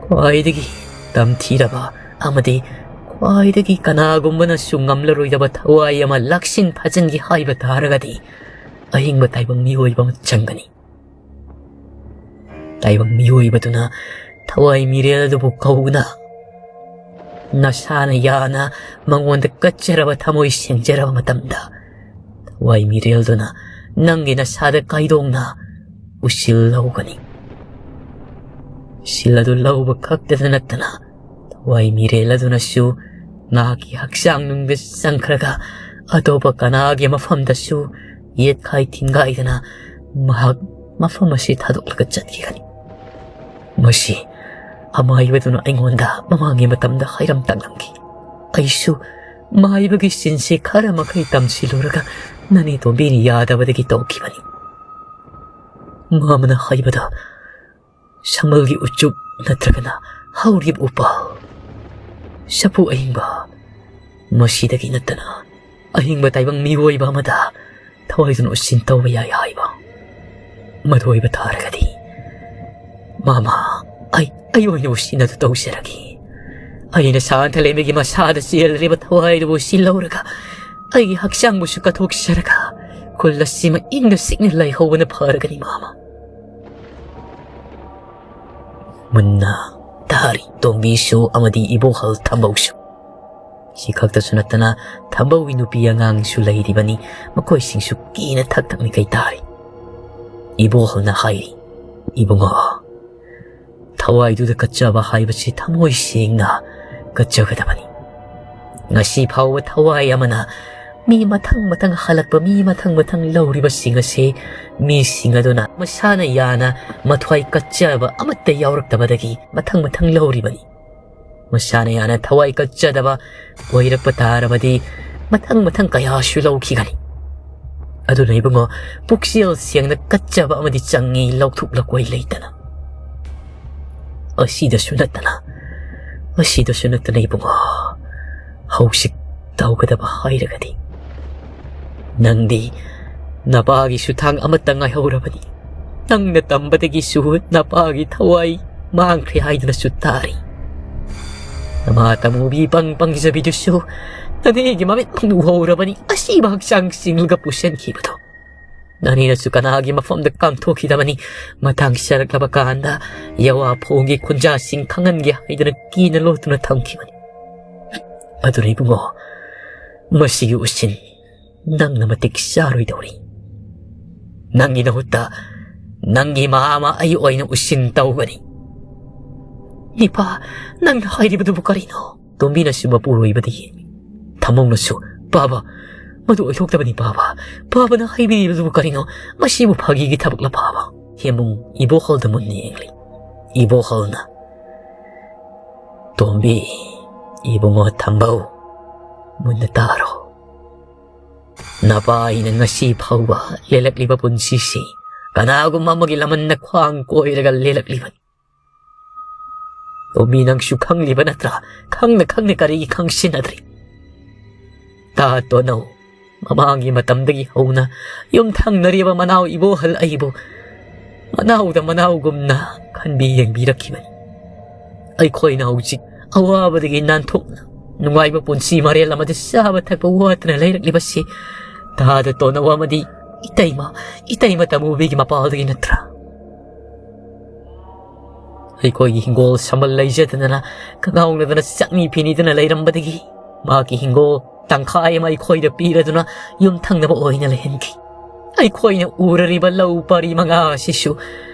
ꯈ꯭ꯋꯥꯏꯗꯒꯤ ꯇꯝꯊꯤꯔꯕ ꯑꯃꯗꯤ ꯈ꯭ꯋꯥꯏꯗꯒꯤ ꯀꯅꯥꯒꯨꯝꯕꯅꯁꯨ ꯉꯝꯂꯔꯣꯏꯗꯕ ꯊꯋꯥꯏ ꯑꯃ ꯂꯥꯛꯁꯤꯟ ꯐꯥꯖꯤꯟꯒꯦ ꯍꯥꯏꯕ ꯇꯥꯔꯒꯗꯤ ꯑꯍꯤꯡꯕ ꯇꯥꯏꯕꯪ ꯃꯤꯑꯣꯏꯕ ꯑꯃ ꯆꯪꯒꯅꯤ꯫ ꯇꯥꯏꯕꯪ ꯃꯤꯑꯣꯏꯕꯗꯨꯅ ꯊꯋꯥꯏ ꯃꯤꯔꯦꯜ ꯑꯗꯨꯕꯨ ꯀꯧꯗꯨꯅ, ꯅꯁꯥꯅ ꯌꯥꯅ ꯃꯉꯣꯟꯗ ꯀꯠꯆꯔꯕ ꯊꯃꯣꯏ ꯁꯦꯡꯖꯔꯕ ꯃꯇꯝꯗ, ꯊꯋꯥꯏ ꯃꯤꯔꯦꯜꯗꯨꯅ ꯅꯪꯒꯤ ꯅꯁꯥꯗ ꯀꯥꯏꯗꯣꯡꯅ ꯎꯁꯤꯜ ꯂꯧꯒꯅꯤ꯫ ꯎꯁꯤꯜ ꯑꯗꯨ ꯂꯧꯕ ꯈꯛꯇꯗ ꯅꯠꯇꯅ, ꯊꯋꯥꯏ ꯃꯤꯔꯦꯜ ꯑꯗꯨꯅꯁꯨ ꯉꯥꯒꯤ ꯍꯛꯆꯥꯡ ꯅꯨꯡꯗ ꯆꯪꯈ꯭ꯔꯒ ꯑꯇꯣꯞꯄ ꯀꯅꯥꯒꯤ ꯃꯐꯝꯗꯁꯨ ꯌꯦꯠꯈꯥꯏ ꯊꯤꯡꯒꯥꯏꯗꯅ ꯃꯍꯥꯛ ꯃꯐꯝ ꯑꯁꯤ ꯊꯥꯗꯣꯛꯂꯒ ꯆꯠꯈꯤꯒꯅꯤ꯫ ꯃꯁꯤ ꯑꯃꯥꯏꯕꯗꯨꯅ ꯑꯩꯉꯣꯟꯗ ꯃꯃꯥꯡꯒꯤ ꯃꯇꯝꯗ ꯍꯥꯏꯔꯝ ꯇꯥꯛꯂꯝꯈꯤ꯫ ꯑꯩꯁꯨ ꯃꯥꯏꯕꯒꯤ ꯆꯤꯟꯁꯤ ꯈꯔ ꯃꯈꯩ ꯇꯝꯁꯤꯜꯂꯨꯔꯒ ꯅꯅꯦ ꯇꯣꯝꯕꯤꯅ ꯌꯥꯗꯕꯗꯒꯤ ꯇꯧꯈꯤꯕꯅꯤ꯫ ꯃꯥꯃꯅ ꯍꯥꯏꯕꯗ ꯁꯝꯕꯜꯒꯤ ꯎꯆꯨꯞ ꯅꯠꯇ꯭ꯔꯒꯅ ꯍꯧꯔꯤꯕ ꯎꯄꯥꯜ, ꯆꯐꯨ ꯑꯍꯤꯡꯕ, ꯃꯁꯤꯗꯒꯤ ꯅꯠꯇꯅ ꯑꯍꯤꯡꯕ ꯇꯥꯏꯕꯪ ꯃꯤꯑꯣꯏꯕ ꯑꯃꯗ ꯊꯋꯥꯏꯗꯨꯅ ꯎꯁꯤꯟ ꯇꯧꯕ ꯌꯥꯏ ꯍꯥꯏꯕ꯫ ꯃꯗꯨ ꯑꯣꯏꯕ ꯇꯥꯔꯒꯗꯤ, ꯃꯥꯃ, ꯑꯩ, ꯑꯩ ꯑꯣꯏꯅ ꯎꯁꯤꯟ ꯑꯗꯨ ꯇꯧꯖꯔꯒꯦ꯫ ꯑꯩꯅ ꯁꯥꯟꯊ ꯂꯩꯃꯒꯤ ꯃꯁꯥꯗ ꯆꯦꯜꯂꯤꯕ ꯊꯋꯥꯏꯗꯨꯕꯨ ꯎꯁꯤꯜꯍꯧꯔꯒ, ꯑꯩꯒꯤ ꯍꯛꯆꯥꯡꯕꯨꯁꯨ ꯀꯠꯊꯣꯛꯆꯔꯒ, ꯈꯨꯜ ꯑꯁꯤꯃ ꯏꯪꯅ ꯆꯤꯛꯅ ꯂꯩꯍꯧꯕꯅ ꯐꯔꯒꯅꯤ, ꯃꯥꯃ꯫ ꯃꯨꯟꯅ ꯇꯥꯔꯤ ꯇꯣꯝꯕꯤꯁꯨ ꯑꯃꯗꯤ ꯏꯕꯣꯍꯜ ꯊꯝꯕꯧꯁꯨ꯫ ꯁꯤ ꯈꯛꯇꯁꯨ ꯅꯠꯇꯅ ꯊꯝꯕꯧꯒꯤ ꯅꯨꯄꯤ ꯑꯉꯥꯡꯁꯨ ꯂꯩꯔꯤꯕꯅꯤ꯫ ꯃꯈꯣꯏꯁꯤꯡꯁꯨ ꯀꯤꯅ ꯊꯛ ꯊꯛ ꯅꯤꯛꯈꯩ ꯇꯥꯔꯤ꯫ ꯏꯕꯣꯍꯜꯅ ꯍꯥꯏꯔꯤ, "ꯏꯕꯨꯡꯉꯣ, ꯊꯋꯥꯏꯗꯨꯗ ꯀꯠꯆꯕ ꯍꯥꯏꯕꯁꯤ ꯊꯃꯣꯏ ꯁꯦꯡꯅ ꯀꯠꯆꯒꯗꯕꯅꯤ꯫ ꯉꯁꯤ ꯐꯥꯎꯕ ꯊꯋꯥꯏ ꯑꯃꯅ ꯃꯤ ꯃꯊꯪ ꯃꯊꯪ ꯍꯜꯂꯛꯄ, ꯃꯤ ꯃꯊꯪ ꯃꯊꯪ ꯂꯧꯔꯤꯕꯁꯤꯡ ꯑꯁꯤ ꯃꯤꯁꯤꯡ ꯑꯗꯨꯅ ꯃꯁꯥꯅ ꯌꯥꯅ ꯃꯊ꯭ꯋꯥꯏ ꯀꯠꯆꯕ ꯑꯃꯠꯇ ꯌꯥꯎꯔꯛꯇꯕꯗꯒꯤ ꯃꯊꯪ ꯃꯊꯪ ꯂꯧꯔꯤꯕꯅꯤ꯫ ꯃꯁꯥꯅ ꯌꯥꯅ ꯊꯋꯥꯏ ꯀꯠꯆꯗꯕ ꯑꯣꯏꯔꯛꯄ ꯇꯥꯔꯕꯗꯤ ꯃꯊꯪ ꯃꯊꯪ ꯀꯌꯥꯁꯨ ꯂꯧꯈꯤꯒꯅꯤ꯫ ꯑꯗꯨꯅ ꯏꯕꯨꯡꯉꯣ, ꯄꯨꯛꯆꯦꯜ ꯁꯦꯡꯅ ꯀꯠꯆꯕ ꯑꯃꯗꯤ ꯆꯪꯉꯤ, ꯂꯧꯊꯣꯛ ꯂꯧꯀꯣꯏ ꯂꯩꯇꯅ꯫ ꯑꯁꯤꯗꯁꯨ ꯅꯠꯇꯅ, ꯑꯁꯤꯗꯁꯨ ꯅꯠꯇꯅ ꯏꯕꯨꯡꯉꯣ, ꯍꯧꯖꯤꯛ ꯇꯧꯒꯗꯕ ꯍꯥꯏꯔꯒꯗꯤ, ꯅꯪꯗꯤ ꯅꯄꯥꯒꯤ ꯁꯨꯊꯥꯡ ꯑꯃꯠꯇ ꯉꯥꯏꯍꯧꯔꯕꯅꯤ꯫ ꯅꯪꯅ ꯇꯝꯕꯗꯒꯤꯁꯨ ꯅꯄꯥꯒꯤ ꯊꯋꯥꯏ ꯃꯥꯡꯈ꯭ꯔꯦ ꯍꯥꯏꯗꯨꯅꯁꯨ ꯇꯥꯔꯤ꯫ ꯅꯃꯥ ꯇꯃꯨꯕꯤ ꯄꯪ ꯄꯪꯖꯕꯤꯗꯨꯁꯨ ꯅꯅꯦꯒꯤ ꯃꯃꯤꯠ ꯎꯍꯧꯔꯕꯅꯤ꯫ ꯑꯁꯤꯕ ꯍꯛꯆꯥꯡ ꯆꯤꯡꯂꯒ ꯄꯨꯁꯤꯟꯈꯤꯕꯗꯣ ꯅꯅꯦꯅꯁꯨ ꯀꯅꯥꯒꯤ ꯃꯐꯝꯗ ꯀꯥꯡꯊꯣꯛꯈꯤꯗꯕꯅꯤ꯫ ꯃꯇꯥꯡ ꯆꯥꯔꯛꯂꯕ ꯀꯥꯟꯗ ꯌꯋꯥ ꯐꯣꯡꯒꯤ ꯈꯨꯟꯖꯥꯁꯤꯡ ꯈꯪꯍꯟꯒꯦ ꯍꯥꯏꯗꯨꯅ ꯀꯤꯅ ꯂꯣꯠꯇꯨꯅ ꯊꯝꯈꯤꯕꯅꯤ꯫ ꯑꯗꯨꯅ ꯏꯕꯨꯡꯉꯣ, ꯃꯁꯤꯒꯤ ꯎꯁꯤꯟ ꯅꯪꯅ ꯃꯇꯤꯛ ꯆꯥꯔꯣꯏꯗꯧꯔꯤ꯫ ꯅꯪꯒꯤ ꯃꯍꯨꯠꯇ ꯅꯪꯒꯤ ꯃꯃꯥ ꯑꯩ ꯑꯣꯏꯅ ꯎꯁꯤꯟ ꯇꯧꯒꯅꯤ꯫" "ꯏꯄꯥ, ꯅꯪꯅ ꯍꯥꯏꯔꯤꯕꯗꯨꯕꯨ ꯀꯔꯤꯅꯣ?" ꯇꯣꯝꯕꯤꯅꯁꯨ ꯃꯄꯨꯔꯣꯏꯕꯗ ꯌꯦꯡꯂꯤ꯫ ꯊꯝꯕꯧꯅꯁꯨ, "ꯄꯥꯕ, ꯃꯗꯨ ꯑꯣꯏꯊꯣꯛꯇꯕꯅꯤ ꯄꯥꯕ꯫ ꯄꯥꯕꯅ ꯍꯥꯏꯕꯤꯔꯤꯕꯗꯨꯕꯨ ꯀꯔꯤꯅꯣ? ꯃꯁꯤꯕꯨ ꯐꯥꯒꯤꯒꯤ ꯊꯕꯛꯂ ꯄꯥꯕ?" ꯍꯦꯝꯕꯨꯡ ꯏꯕꯣꯍꯜꯗ ꯃꯨꯟꯅ ꯌꯦꯡꯂꯤ꯫ ꯏꯕꯣꯍꯜꯅ, "ꯇꯣꯝꯕꯤ, ꯏꯕꯨꯡꯉꯣ ꯊꯝꯕꯧ, ꯃꯨꯟꯅ ꯇꯥꯔꯣ꯫ ꯅꯄꯥ ꯑꯩꯅ ꯉꯁꯤ ꯐꯥꯎꯕ ꯂꯦꯜꯂꯛꯂꯤꯕ ꯄꯨꯟꯁꯤꯁꯤ ꯀꯅꯥꯒꯨꯝꯕ ꯑꯃꯒꯤ ꯂꯃꯟꯅ ꯈ꯭ꯋꯥꯡ ꯀꯣꯏꯔꯒ ꯂꯦꯜꯂꯛꯂꯤꯕꯅꯤ꯫ ꯑꯣ, ꯃꯤ, ꯅꯪꯁꯨ ꯈꯪꯂꯤꯕ ꯅꯠꯇ꯭ꯔꯥ? ꯈꯪꯅ ꯈꯪꯅ ꯀꯔꯤꯒꯤ ꯈꯪꯁꯤꯟꯅꯗ꯭ꯔꯤ? ꯇꯥ ꯇꯣꯅꯧ, ꯃꯃꯥꯡꯒꯤ ꯃꯇꯝꯗꯒꯤ ꯍꯧꯅ ꯌꯨꯝ ꯊꯪꯅꯔꯤꯕ ꯃꯅꯥꯎ ꯏꯕꯣꯍꯜ ꯑꯩꯕꯨ ꯃꯅꯥꯎꯗ ꯃꯅꯥꯎꯒꯨꯝꯅ ꯈꯟꯕꯤ ꯌꯦꯡꯕꯤꯔꯛꯈꯤꯕꯅꯤ꯫ ꯑꯩꯈꯣꯏꯅ ꯍꯧꯖꯤꯛ ꯑꯋꯥꯕꯗꯒꯤ ꯅꯥꯟꯊꯣꯛꯅ ꯅꯨꯡꯉꯥꯏꯕ ꯄꯨꯟꯁꯤ ꯃꯔꯦꯜ ꯑꯃꯗ ꯆꯥꯕ ꯊꯛꯄ ꯋꯥꯠꯇꯅ ꯂꯩꯔꯛꯂꯤꯕꯁꯤ ꯇꯥꯗ ꯇꯣꯟꯅꯧ ꯑꯃꯗꯤ ꯏꯇꯩꯃ, ꯏꯇꯩꯃ ꯇꯃꯨꯕꯤꯒꯤ ꯃꯄꯥꯜꯗꯒꯤ ꯅꯠꯇ꯭ꯔꯥ? ꯑꯩꯈꯣꯏꯒꯤ ꯍꯤꯡꯒꯣꯜ ꯁꯝꯕꯜ ꯂꯩꯖꯗꯗꯅ ꯀꯉꯥꯎꯅꯗꯅ ꯆꯥꯛꯅꯤ ꯐꯤꯅꯤꯗꯅ ꯂꯩꯔꯝꯕꯗꯒꯤ ꯃꯍꯥꯛꯀꯤ ꯍꯤꯡꯒꯣꯜ ꯇꯪꯈꯥꯏ ꯑꯃ ꯑꯩꯈꯣꯏꯗ ꯄꯤꯔꯗꯨꯅ ꯌꯨꯝ ꯊꯪꯅꯕ ꯑꯣꯏꯅ ꯂꯩꯍꯟꯈꯤ꯫ ꯑꯩꯈꯣꯏꯅ ꯎꯔꯔꯤꯕ ꯂꯧ ꯄꯔꯤ ꯃꯉꯥ ꯑꯁꯤꯁꯨ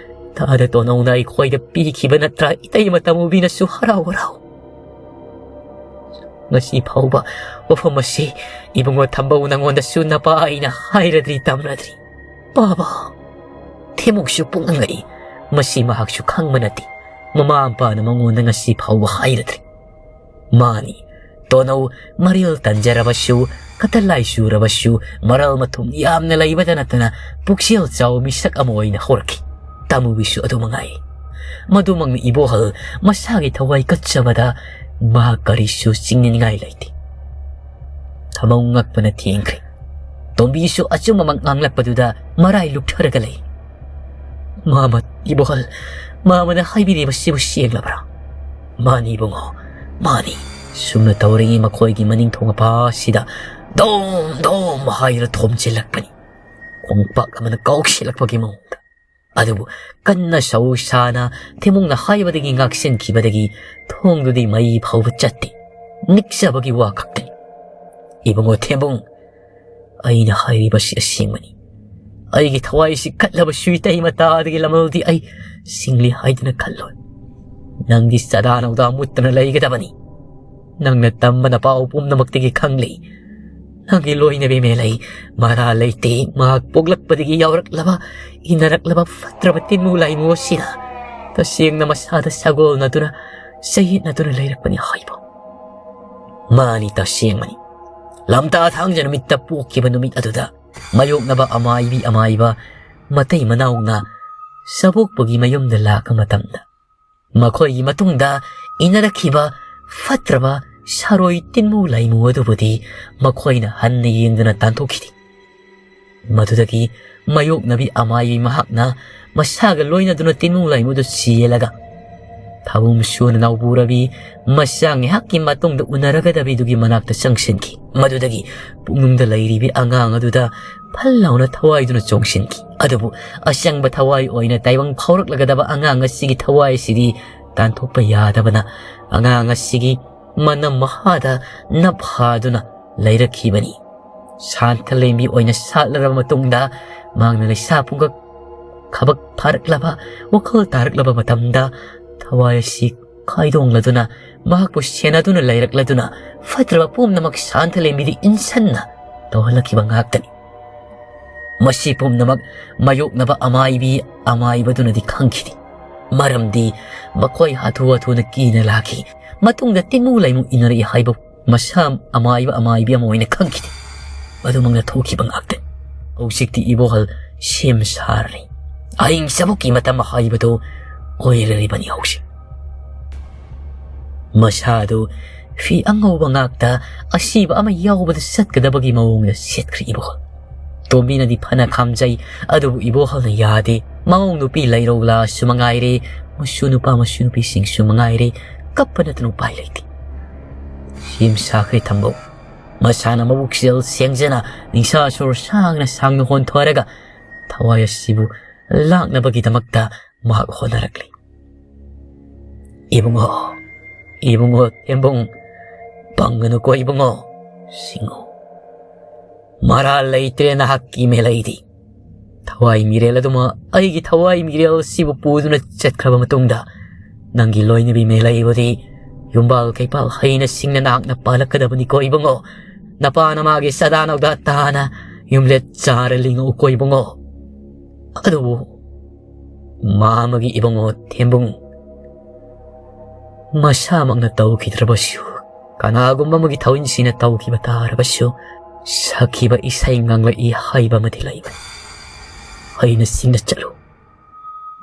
ꯇꯥꯗ ꯇꯣꯟꯅꯧꯅ ꯑꯩꯈꯣꯏꯗ ꯄꯤꯈꯤꯕ ꯅꯠꯇ꯭ꯔꯥ? ꯏꯇꯩꯃ ꯇꯃꯨꯕꯤꯅꯁꯨ ꯍꯔꯥꯎ ꯍꯔꯥꯎ꯫ ꯉꯁꯤ ꯐꯥꯎꯕ ꯋꯥꯐꯝ ꯑꯁꯤ ꯏꯕꯨꯡꯉꯣ ꯊꯝꯕꯧ ꯅꯉꯣꯟꯗꯁꯨ ꯅꯄꯥ ꯑꯩꯅ ꯍꯥꯏꯔꯗ꯭ꯔꯤ ꯇꯝꯅꯗ꯭ꯔꯤ꯫ ꯄꯥꯕ, ꯊꯦꯃꯨꯡꯁꯨ ꯄꯨꯛꯅꯤꯡ ꯉꯛꯏ꯫ ꯃꯁꯤ ꯃꯍꯥꯛꯁꯨ ꯈꯪꯕ ꯅꯠꯇꯦ꯫ ꯃꯃꯥ ꯃꯄꯥꯅ ꯃꯉꯣꯟꯗ ꯉꯁꯤ ꯐꯥꯎꯕ ꯍꯥꯏꯔꯗ꯭ꯔꯤ꯫ ꯃꯥꯅꯤ, ꯇꯣꯅꯧ ꯃꯔꯤꯜ ꯇꯟꯖꯔꯕꯁꯨ, ꯀꯇꯂꯥꯏ ꯆꯨꯔꯕꯁꯨ, ꯃꯔꯜ ꯃꯊꯨꯝ ꯌꯥꯝꯅ ꯂꯩꯕꯇ ꯅꯠꯇꯅ ꯄꯨꯛꯆꯦꯜ ꯆꯥꯎꯕ ꯃꯤꯁꯛ ꯑꯃ ꯑꯣꯏꯅ ꯍꯧꯔꯛꯈꯤ꯫ ꯇꯥꯃꯨꯕꯤꯁꯨ ꯑꯗꯨ ꯃꯉꯥꯏ꯫ ꯃꯗꯨꯃꯛꯅ ꯏꯕꯣꯍꯜ ꯃꯁꯥꯒꯤ ꯊꯋꯥꯏ ꯀꯠꯆꯕꯗ ꯃꯍꯥꯛ ꯀꯔꯤꯁꯨ ꯆꯤꯡꯅꯅꯤꯡꯉꯥꯏ ꯂꯩꯇꯦ꯫ ꯊꯃꯧ ꯉꯛꯄꯅ ꯊꯦꯡꯈ꯭ꯔꯦ꯫ ꯇꯣꯝꯕꯤꯁꯨ ꯑꯆꯨꯝꯕꯃꯛ ꯉꯥꯡꯂꯛꯄꯗꯨꯗ ꯃꯔꯥꯏ ꯂꯨꯞꯊꯔꯒ ꯂꯩ꯫ "ꯃꯥꯃ, ꯏꯕꯣꯍꯜ, ꯃꯥꯃꯅ ꯍꯥꯏꯕꯤꯔꯤꯕꯁꯤꯕꯨ ꯁꯦꯡꯂꯕ꯭ꯔꯥ?" "ꯃꯥꯅꯤ ꯏꯕꯨꯡꯉꯣ, ꯃꯥꯅꯤ꯫" ꯁꯨꯝꯅ ꯇꯧꯔꯤꯉꯩ ꯃꯈꯣꯏꯒꯤ ꯃꯅꯤꯡ ꯊꯣꯡ ꯑꯄꯥꯁꯤꯗ ꯗꯣꯝ ꯗꯣꯝ ꯍꯥꯏꯗꯨꯅ ꯊꯣꯝꯖꯤꯜꯂꯛꯄꯅꯤ꯫ ꯈꯣꯡꯄꯥꯛ ꯑꯃꯅ ꯀꯥꯎꯁꯤꯜꯂꯛꯄꯒꯤ ꯃꯑꯣꯡꯗ꯫ ꯑꯗꯨꯕꯨ ꯀꯟꯅ ꯁꯧ ꯁꯥꯅ ꯊꯦꯃꯨꯡꯅ ꯍꯥꯏꯕꯗꯒꯤ ꯉꯥꯛꯁꯤꯟꯈꯤꯕꯗꯒꯤ ꯊꯣꯡꯗꯨꯗꯤ ꯃꯩ ꯐꯥꯎꯕ ꯆꯠꯇꯦ꯫ ꯅꯤꯛꯆꯕꯒꯤ ꯋꯥ ꯈꯛꯇꯅꯤ꯫ "ꯏꯕꯨꯡꯉꯣ ꯊꯦꯝꯕꯨꯡ, ꯑꯩꯅ ꯍꯥꯏꯔꯤꯕꯁꯤ ꯑꯁꯦꯡꯕꯅꯤ꯫ ꯑꯩꯒꯤ ꯊꯋꯥꯏꯁꯤ ꯀꯠꯂꯕꯁꯨ ꯏꯇꯩ ꯃꯇꯥꯗꯒꯤ ꯂꯃꯜꯗꯤ ꯑꯩ ꯁꯤꯡꯂꯤ ꯍꯥꯏꯗꯨꯅ ꯈꯜꯂꯣꯏ꯫ ꯅꯪꯗꯤ ꯆꯗꯥ ꯅꯧꯗꯥ ꯃꯨꯠꯇꯅ ꯂꯩꯒꯗꯕꯅꯤ꯫ ꯅꯪꯅ ꯇꯝꯕ ꯅꯄꯥꯎ ꯄꯨꯝꯅꯃꯛꯇꯒꯤ ꯈꯪꯂꯤ꯫ ꯅꯪꯒꯤ ꯂꯣꯏꯅꯕꯤ ꯃꯦꯂꯩ ꯃꯔꯥ ꯂꯩꯇꯦ꯫ ꯃꯍꯥꯛ ꯄꯣꯛꯂꯛꯄꯗꯒꯤ ꯌꯥꯎꯔꯛꯂꯕ ꯏꯟꯅꯔꯛꯂꯕ ꯐꯠꯇ꯭ꯔꯕ ꯇꯤꯟꯃꯨ ꯂꯥꯏꯃꯨ ꯑꯁꯤꯅ ꯇꯁꯦꯡꯅ ꯃꯁꯥꯗ ꯁꯥꯒꯣꯜꯅꯗꯨꯅ ꯆꯌꯦꯠꯅꯗꯨꯅ ꯂꯩꯔꯛꯄꯅꯤ ꯍꯥꯏꯕ꯫ ꯃꯥꯅꯤ, ꯇꯁꯦꯡꯕꯅꯤ꯫ ꯂꯝꯇꯥ ꯊꯥꯡꯖ ꯅꯨꯃꯤꯠꯇ ꯄꯣꯛꯈꯤꯕ ꯅꯨꯃꯤꯠ ꯑꯗꯨꯗ ꯃꯥꯌꯣꯛꯅꯕ ꯑꯃꯥꯏꯕꯤ ꯑꯃꯥꯏꯕ ꯃꯇꯩ ꯃꯅꯥꯎꯅ ꯁꯥꯕꯣꯛꯄꯒꯤ ꯃꯌꯨꯝꯗ ꯂꯥꯛꯄ ꯃꯇꯝꯗ ꯃꯈꯣꯏꯒꯤ ꯃꯇꯨꯡꯗ ꯏꯟꯅꯔꯛꯈꯤꯕ ꯐꯠꯇ꯭ꯔꯕ ꯁꯥꯔꯣꯏ ꯇꯤꯟꯃꯨ ꯂꯥꯏꯃꯨ ꯑꯗꯨꯕꯨꯗꯤ ꯃꯈꯣꯏꯅ ꯍꯟꯅ ꯌꯦꯡꯗꯅ ꯇꯥꯟꯊꯣꯛꯈꯤꯗꯦ꯫ ꯃꯗꯨꯗꯒꯤ ꯃꯥꯌꯣꯛꯅꯕꯤ ꯑꯃꯥꯏꯕꯤ ꯃꯍꯥꯛꯅ ꯃꯁꯥꯒ ꯂꯣꯏꯅꯗꯨꯅ ꯇꯤꯟꯃꯨ ꯂꯥꯏꯃꯨꯗꯨ ꯆꯦꯜꯂꯒ ꯊꯥꯕꯨꯝ ꯁꯨꯅ ꯅꯥꯎꯕꯨꯔꯕꯤ ꯃꯆꯥ ꯉꯥꯏꯍꯥꯛꯀꯤ ꯃꯇꯨꯡꯗ ꯎꯅꯔꯒꯗꯕꯤꯗꯨꯒꯤ ꯃꯅꯥꯛꯇ ꯆꯪꯁꯤꯟꯈꯤ꯫ ꯃꯗꯨꯗꯒꯤ ꯄꯨꯛꯅꯨꯡꯗ ꯂꯩꯔꯤꯕꯤ ꯑꯉꯥꯡ ꯑꯗꯨꯗ ꯐꯜ ꯂꯥꯎꯅ ꯊꯋꯥꯏꯗꯨꯅ ꯆꯣꯡꯁꯤꯟꯈꯤ꯫ ꯑꯗꯨꯕꯨ ꯑꯆꯪꯕ ꯊꯋꯥꯏ ꯑꯣꯏꯅ ꯇꯥꯏꯕꯪ ꯐꯥꯎꯔꯛꯂꯒꯗꯕ ꯑꯉꯥꯡ ꯑꯁꯤꯒꯤ ꯊꯋꯥꯏ ꯑꯁꯤꯗꯤ ꯇꯥꯟꯊꯣꯛꯄ ꯌꯥꯗꯕꯅ ꯑꯉꯥꯡ ꯑꯁꯤꯒꯤ ꯃꯅꯝ ꯃꯍꯥꯗ ꯅꯞꯍꯥꯗꯨꯅ ꯂꯩꯔꯛꯈꯤꯕꯅꯤ꯫ ꯁꯥꯟꯊ ꯂꯦꯝꯕꯤ ꯑꯣꯏꯅ ꯁꯥꯠꯂꯔꯕ ꯃꯇꯨꯡꯗ ꯃꯍꯥꯛꯅ ꯂꯩꯁꯥ ꯄꯨꯡꯀꯛ ꯈꯕꯛ ꯐꯥꯔꯛꯂꯕ, ꯋꯥꯈꯜ ꯇꯥꯔꯛꯂꯕ ꯃꯇꯝꯗ ꯊꯋꯥꯏ ꯑꯁꯤ ꯈꯥꯏꯗꯣꯡꯂꯗꯨꯅ ꯃꯍꯥꯛꯄꯨ ꯁꯦꯟꯅꯗꯨꯅ ꯂꯩꯔꯛꯂꯗꯨꯅ ꯐꯠꯇ꯭ꯔꯕ ꯄꯨꯝꯅꯃꯛ ꯁꯥꯟꯊ ꯂꯦꯝꯕꯤꯗ ꯏꯟꯁꯟꯅ ꯇꯧꯍꯜꯂꯛꯈꯤꯕ ꯉꯥꯛꯇꯅꯤ꯫ ꯃꯁꯤ ꯄꯨꯝꯅꯃꯛ ꯃꯥꯌꯣꯛꯅꯕ ꯑꯃꯥꯏꯕꯤ ꯑꯃꯥꯏꯕꯗꯨꯅꯗꯤ ꯈꯪꯈꯤꯗꯦ꯫ ꯃꯔꯝꯗꯤ ꯃꯈꯣꯏ ꯍꯥꯊꯨ ꯍꯥꯊꯨꯅ ꯀꯤꯅ ꯂꯥꯛꯈꯤ꯫ ꯃꯇꯨꯡꯗ ꯇꯤꯟꯃꯨ ꯂꯩꯃꯨ ꯏꯟꯅꯔꯛꯏ ꯍꯥꯏꯕ ꯃꯁꯥ ꯑꯃꯥꯏꯕ ꯑꯃꯥꯏꯕꯤ ꯑꯃ ꯑꯣꯏꯅ ꯈꯪꯈꯤꯗꯦ꯫ ꯃꯗꯨꯃꯛꯅ ꯊꯣꯛꯈꯤꯕ ꯉꯥꯛꯇꯅꯤ꯫ ꯍꯧꯖꯤꯛꯇꯤ ꯏꯕꯣꯍꯜ ꯁꯦꯝ ꯁꯥꯔꯤ꯫ ꯑꯍꯤꯡ ꯆꯕꯨꯛꯀꯤ ꯃꯇꯝ ꯍꯥꯏꯕꯗꯨ ꯑꯣꯏꯔꯔꯤꯕꯅꯤ ꯍꯧꯖꯤꯛ꯫ ꯃꯁꯥꯗꯨ ꯐꯤ ꯑꯉꯧꯕ ꯉꯥꯛꯇ ꯑꯁꯤꯕ ꯑꯃ ꯌꯥꯎꯕꯗ ꯆꯠꯀꯗꯕꯒꯤ ꯃꯑꯣꯡꯗ ꯁꯦꯠꯈ꯭ꯔꯤ ꯏꯕꯣꯍꯜ꯫ ꯇꯣꯝꯕꯤꯅꯗꯤ ꯐꯅ ꯈꯥꯝꯖꯩ, ꯑꯗꯨꯕꯨ ꯏꯕꯣꯍꯜꯅ ꯌꯥꯗꯦ꯫ ꯃꯑꯣꯡ ꯅꯨꯄꯤ ꯂꯩꯔꯧꯂꯥꯁꯨ ꯃꯉꯥꯏꯔꯦ, ꯃꯁꯨ ꯅꯨꯄꯥ ꯃꯁꯨ ꯅꯨꯄꯤꯁꯤꯡꯁꯨ ꯃꯉꯥꯏꯔꯦ, ꯀꯞꯄ ꯅꯠꯇꯅ ꯎꯄꯥꯏ ꯂꯩꯇꯦ꯫ ꯁꯦꯝ ꯁꯥꯈ꯭ꯔꯦ ꯊꯝꯕꯧ꯫ ꯃꯁꯥꯅ ꯃꯕꯨꯛ ꯆꯦꯜ ꯁꯦꯡꯖꯅ ꯅꯤꯡꯁꯥ ꯁꯣꯔ ꯁꯥꯡꯅ ꯁꯥꯡꯅ ꯍꯣꯟꯊꯔꯒ ꯊꯋꯥꯏ ꯑꯁꯤꯕꯨ ꯂꯥꯛꯅꯕꯒꯤꯗꯃꯛꯇ ꯃꯍꯥꯛ ꯍꯣꯠꯅꯔꯛꯂꯤ꯫ "ꯏꯕꯨꯡꯉꯣ, ꯏꯕꯨꯡꯉꯣ ꯊꯦꯝꯕꯨꯡ, ꯄꯪꯒꯅꯨꯀꯣ ꯏꯕꯨꯡꯉꯣ, ꯁꯤꯡꯉꯨ꯫ ꯃꯔꯥꯜ ꯂꯩꯇ꯭ꯔꯦ ꯅꯍꯥꯛꯀꯤ ꯃꯦꯂꯩꯗꯤ꯫ ꯊꯋꯥꯏ ꯃꯤꯔꯦꯜ ꯑꯗꯨꯃ ꯑꯩꯒꯤ ꯊꯋꯥꯏ ꯃꯤꯔꯦꯜ ꯑꯁꯤꯕꯨ ꯄꯨꯗꯨꯅ ꯆꯠꯈ꯭ꯔꯕ ꯃꯇꯨꯡꯗ ꯅꯪꯒꯤ ꯂꯣꯏꯅꯕꯤ ꯃꯦꯂꯩꯕꯨꯗꯤ ꯌꯨꯝꯕꯥꯜ ꯀꯩꯄꯥꯜ ꯍꯩꯅ ꯁꯤꯡꯅ ꯅꯍꯥꯛꯅ ꯄꯥꯜꯂꯛꯀꯗꯕꯅꯤꯀꯣ ꯏꯕꯨꯡꯉꯣ꯫ ꯅꯄꯥ ꯅꯃꯥꯒꯤ ꯆꯥꯗꯥ ꯅꯧꯗꯥ ꯇꯥꯅ ꯌꯨꯝꯂꯦꯠ ꯆꯥꯔ ꯂꯤꯡꯉꯛꯎꯀꯣ ꯏꯕꯨꯡꯉꯣ꯫ ꯑꯗꯨꯕꯨ ꯃꯥ ꯑꯃꯒꯤ ꯏꯕꯨꯡꯉꯣ ꯊꯦꯝꯕꯨꯡ ꯃꯁꯥꯃꯛꯅ ꯇꯧꯈꯤꯗ꯭ꯔꯕꯁꯨ, ꯀꯅꯥꯒꯨꯝꯕ ꯑꯃꯒꯤ ꯊꯋꯥꯏꯟꯁꯤꯅ ꯇꯧꯈꯤꯕ ꯇꯥꯔꯕꯁꯨ, ꯁꯛꯈꯤꯕ ꯏꯁꯩ ꯉꯥꯡꯂꯛꯏ ꯍꯥꯏꯕ ꯑꯃꯗꯤ ꯂꯩꯕꯅꯤ꯫ ꯍꯩꯅ ꯁꯤꯡꯅ ꯆꯠꯂꯨ,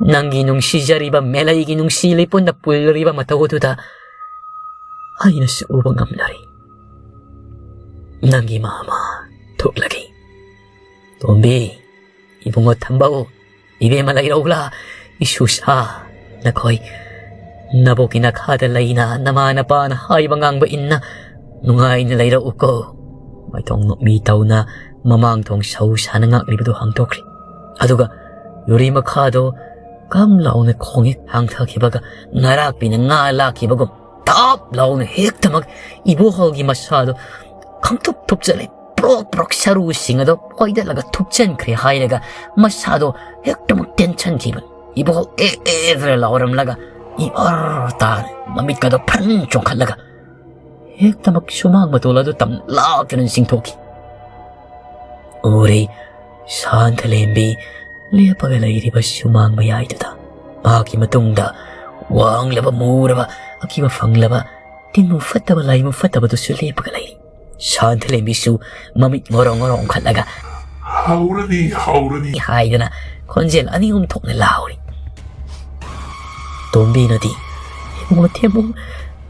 ꯅꯪꯒꯤ ꯅꯨꯡꯁꯤꯖꯔꯤꯕ ꯃꯦꯂꯩꯒꯤ ꯅꯨꯡꯁꯤ ꯂꯩꯄꯨꯟꯅ ꯄꯨꯜꯂꯔꯤꯕ ꯃꯇꯧ ꯑꯗꯨꯗ ꯑꯩꯅꯁꯨ ꯎꯕ ꯉꯝꯂꯔꯦ꯫ ꯅꯪꯒꯤ ꯃꯃꯥ ꯊꯣꯛꯂꯒꯦ꯫ ꯇꯣꯝꯕꯤ, ꯏꯕꯨꯡꯉꯣ ꯊꯝꯕꯧ, ꯏꯕꯦꯝꯃ ꯂꯩꯔꯧꯂꯥ, ꯏꯁꯨꯁꯥ, ꯅꯈꯣꯏ ꯅꯕꯣꯛꯀꯤ ꯅꯈꯥꯗ ꯂꯩꯅ ꯅꯃꯥ ꯅꯄꯥꯅ ꯍꯥꯏꯕ ꯉꯥꯡꯕ ꯏꯟꯅ ꯅꯨꯡꯉꯥꯏꯅ ꯂꯩꯔꯛꯎꯀꯣ꯫ ꯃꯥꯏꯊꯣꯡ ꯅꯣꯛꯃꯤ ꯇꯧꯅ ꯃꯃꯥꯡ ꯊꯣꯡ ꯁꯧ ꯁꯥꯅ ꯉꯥꯛꯂꯤꯕꯗꯨ ꯍꯥꯡꯗꯣꯛꯈ꯭ꯔꯦ꯫ ꯑꯗꯨꯒ ꯌꯨꯔꯤ ꯃꯈꯥꯗꯣ ꯀꯝ ꯂꯥꯎꯅ ꯈꯣꯡꯉꯦ ꯊꯥꯡꯊꯈꯤꯕꯒ ꯉꯔꯥꯛꯄꯤꯅ ꯉꯥ ꯂꯥꯛꯈꯤꯕꯒꯨꯝ ꯇꯥꯞ ꯂꯥꯎꯅ ꯍꯦꯛꯇꯃꯛ ꯏꯕꯣꯍꯜꯒꯤ ꯃꯁꯥꯗꯣ ꯈꯪꯊꯨꯞ ꯊꯨꯞꯆꯜꯂꯦ꯫ ꯄ꯭ꯔꯣꯛ ꯄ꯭ꯔꯣꯛ ꯁꯔꯨꯁꯤꯡ ꯑꯗꯣ ꯈꯣꯏꯗꯠꯂꯒ ꯊꯨꯞꯆꯟꯈ꯭ꯔꯦ ꯍꯥꯏꯔꯒ ꯃꯁꯥꯗꯣ ꯍꯦꯛꯇꯃꯛ ꯇꯦꯟꯁꯟꯈꯤꯕ꯫ ꯏꯕꯣꯍꯜ ꯑꯦ ꯑꯦ ꯂꯥꯎꯔꯝꯂꯒ ꯏ ꯑꯔ ꯇꯥꯔꯦ꯫ ꯃꯃꯤꯠꯀꯗꯣ ꯐ꯭ꯔꯟ ꯆꯣꯡꯈꯠꯂꯒ ꯍꯦꯛꯇꯃꯛ ꯁꯨꯃꯥꯡ ꯃꯇꯣꯜ ꯑꯗꯨ ꯇꯝ ꯂꯥꯛꯇꯨꯅ ꯆꯤꯡꯊꯣꯛꯈꯤ꯫ ꯎꯔꯦ ꯁꯥꯟꯊꯂꯦꯝꯕꯤ ꯂꯦꯞꯄꯒ ꯂꯩꯔꯤꯕ ꯁꯨꯃꯥꯡ ꯃꯌꯥꯏꯗꯨꯗ꯫ ꯃꯍꯥꯛꯀꯤ ꯃꯇꯨꯡꯗ ꯋꯥꯡꯂꯕ ꯃꯨꯔꯕ ꯑꯀꯤꯕ ꯐꯪꯂꯕ ꯇꯤꯟꯃꯨ ꯐꯠꯇꯕ ꯂꯥꯏꯃꯨ ꯐꯠꯇꯕꯗꯨꯁꯨ ꯂꯦꯞꯄꯒ ꯂꯩꯔꯤ꯫ ꯁꯥꯟꯊꯂꯦꯝꯕꯤꯁꯨ ꯃꯃꯤꯠ ꯉꯣꯔꯣꯡ ꯉꯣꯔꯣꯡ ꯑꯣꯟꯈꯠꯂꯒ "ꯍꯧꯔꯅꯤ, ꯍꯧꯔꯅꯤ" ꯍꯥꯏꯗꯅ ꯈꯣꯟꯖꯦꯜ ꯑꯅꯤ ꯑꯍꯨꯝ ꯊꯣꯛꯅ ꯂꯥꯎꯔꯤ꯫ ꯇꯣꯝꯕꯤꯅꯗꯤ "ꯏꯕꯨꯡꯉꯣ ꯊꯦꯝꯕꯨꯡ,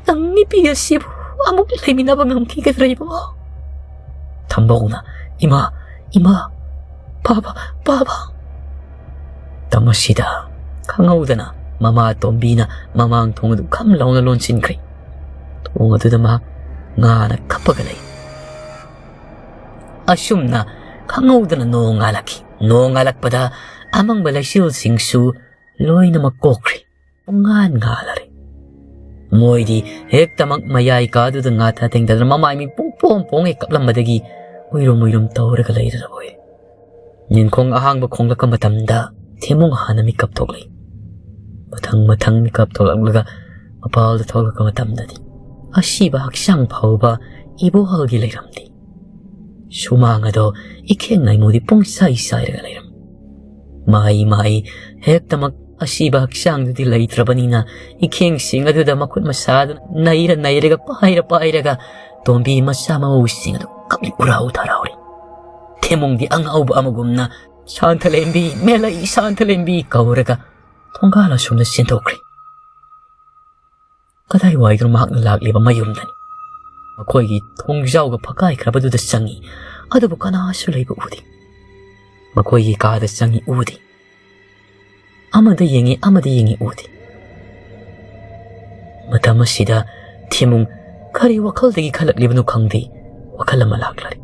ꯅꯪ ꯅꯨꯄꯤ ꯑꯁꯤꯕꯨ ꯑꯃꯨꯛ ꯂꯩꯃꯤꯟꯅꯕ ꯉꯝꯈꯤꯒꯗ꯭ꯔꯥ ꯏꯕꯨꯡꯉꯣ?" ꯊꯝꯕꯧꯅ "ꯏꯃꯥ, ꯏꯃꯥ, ꯄꯥꯕ, ꯄꯥꯕ" ꯇꯝꯕꯁꯤꯗ ꯈꯪꯍꯧꯗꯅ ꯃꯃꯥ ꯇꯣꯝꯕꯤꯅ ꯃꯃꯥꯡ ꯊꯣꯡ ꯑꯗꯨ ꯈꯝ ꯂꯥꯎꯅ ꯂꯣꯟꯁꯤꯟꯈ꯭ꯔꯦ꯫ ꯊꯣꯡ ꯑꯗꯨꯗ ꯃꯍꯥꯛ ꯉꯥꯅ ꯀꯞꯄꯒ ꯂꯩ꯫ ꯑꯁꯨꯝꯅ ꯈꯪꯍꯧꯗꯅ ꯅꯣꯡ ꯉꯥꯜꯂꯛꯈꯤ꯫ ꯅꯣꯡ ꯉꯥꯜꯂꯛꯄꯗ ꯑꯃꯪꯕ ꯂꯩꯆꯤꯜꯁꯤꯡꯁꯨ ꯂꯣꯏꯅꯃꯛ ꯀꯣꯛꯈ꯭ꯔꯦ꯫ ꯄꯨꯡꯉꯥꯟ ꯉꯥꯜꯂꯔꯦ꯫ ꯃꯣꯏꯗꯤ ꯍꯦꯛꯇꯃꯛ ꯃꯌꯥꯏ ꯀꯥꯗꯨꯗ ꯉꯥꯊ ꯊꯦꯡꯊꯗꯅ ꯃꯃꯥꯏ ꯃꯤ ꯄꯨꯡ ꯄꯣꯝ ꯄꯣꯡꯉꯦ ꯀꯞꯂꯝꯕꯗꯒꯤ ꯎꯏꯔꯨꯝ ꯎꯏꯔꯨꯝ ꯇꯧꯔꯒ ꯂꯩꯔꯔꯕꯣꯏ꯫ ꯅꯤꯡꯈꯣꯡ ꯑꯍꯥꯡꯕ ꯈꯣꯡꯂꯛꯄ ꯃꯇꯝꯗ ꯊꯦꯃꯨꯡ ꯍꯥꯟꯅ ꯃꯤꯀꯞ ꯊꯣꯛꯂꯛꯏ꯫ ꯃꯊꯪ ꯃꯊꯪ ꯃꯤꯀꯞ ꯊꯣꯛꯂꯛꯂꯒ ꯃꯄꯥꯜꯗ ꯊꯣꯛꯂꯛꯄ ꯃꯇꯝꯗꯗꯤ ꯑꯁꯤꯕ ꯍꯛꯆꯥꯡ ꯐꯥꯎꯕ ꯏꯕꯣꯍꯜꯒꯤ ꯂꯩꯔꯝꯗꯦ꯫ ꯁꯨꯃꯥꯡ ꯑꯗꯣ ꯏꯈꯦꯡ ꯅꯥꯏꯃꯨꯗꯤ ꯄꯨꯡꯁꯥꯏ ꯁꯥꯏꯔꯒ ꯂꯩꯔꯝꯃꯤ꯫ ꯃꯍꯩ ꯃꯍꯩ ꯍꯦꯛꯇꯃꯛ ꯑꯁꯤꯕ ꯍꯛꯆꯥꯡꯗꯨꯗꯤ ꯂꯩꯇ꯭ꯔꯕꯅꯤꯅ ꯏꯈꯦꯡꯁꯤꯡ ꯑꯗꯨꯗ ꯃꯈꯨꯠ ꯃꯁꯥꯗꯨꯅ ꯅꯩꯔ ꯅꯩꯔꯒ ꯄꯥꯏꯔ ꯄꯥꯏꯔꯒ ꯇꯣꯝꯕꯤ ꯃꯆꯥ ꯃꯎꯁꯤꯡ ꯑꯗꯨ ꯀꯞꯂꯤ ꯎꯔꯥꯎ ꯊꯔꯥꯎꯔꯤ꯫ ꯊꯦꯃꯨꯡꯗꯤ ꯑꯉꯥꯎꯕ ꯑꯃꯒꯨꯝꯅ "ꯁꯥꯟꯊꯂꯦꯝꯕꯤ, ꯃꯦꯂꯩ ꯁꯥꯟꯊꯂꯦꯝꯕꯤ" ꯀꯧꯔꯒ ꯊꯣꯡꯒꯥꯜ ꯑꯁꯣꯝꯗ ꯆꯦꯟꯊꯣꯛꯈ꯭ꯔꯦ꯫ ꯀꯗꯥꯏꯋꯥꯏꯗꯅꯣ ꯃꯍꯥꯛꯅ ꯂꯥꯛꯂꯤꯕ ꯃꯌꯨꯝꯗꯅꯤ꯫ ꯃꯈꯣꯏꯒꯤ ꯊꯣꯡꯖꯥꯎꯒ ꯐꯛꯀꯥꯏꯈ꯭ꯔꯕꯗꯨꯗ ꯆꯪꯏ, ꯑꯗꯨꯕꯨ ꯀꯅꯥꯁꯨ ꯂꯩꯕ ꯎꯗꯦ꯫ ꯃꯈꯣꯏꯒꯤ ꯀꯥꯗ ꯆꯪꯏ, ꯎꯗꯦ꯫ ꯑꯃꯗ ꯌꯦꯡꯏ, ꯑꯃꯗ ꯌꯦꯡꯏ, ꯎꯗꯦ꯫ ꯃꯇꯝ ꯑꯁꯤꯗ ꯊꯦꯃꯨꯡ ꯀꯔꯤ ꯋꯥꯈꯜꯗꯒꯤ ꯈꯜꯂꯛꯂꯤꯕꯅꯣ ꯈꯪꯗꯦ, ꯋꯥꯈꯜ ꯑꯃ ꯂꯥꯛꯂꯔꯦ꯫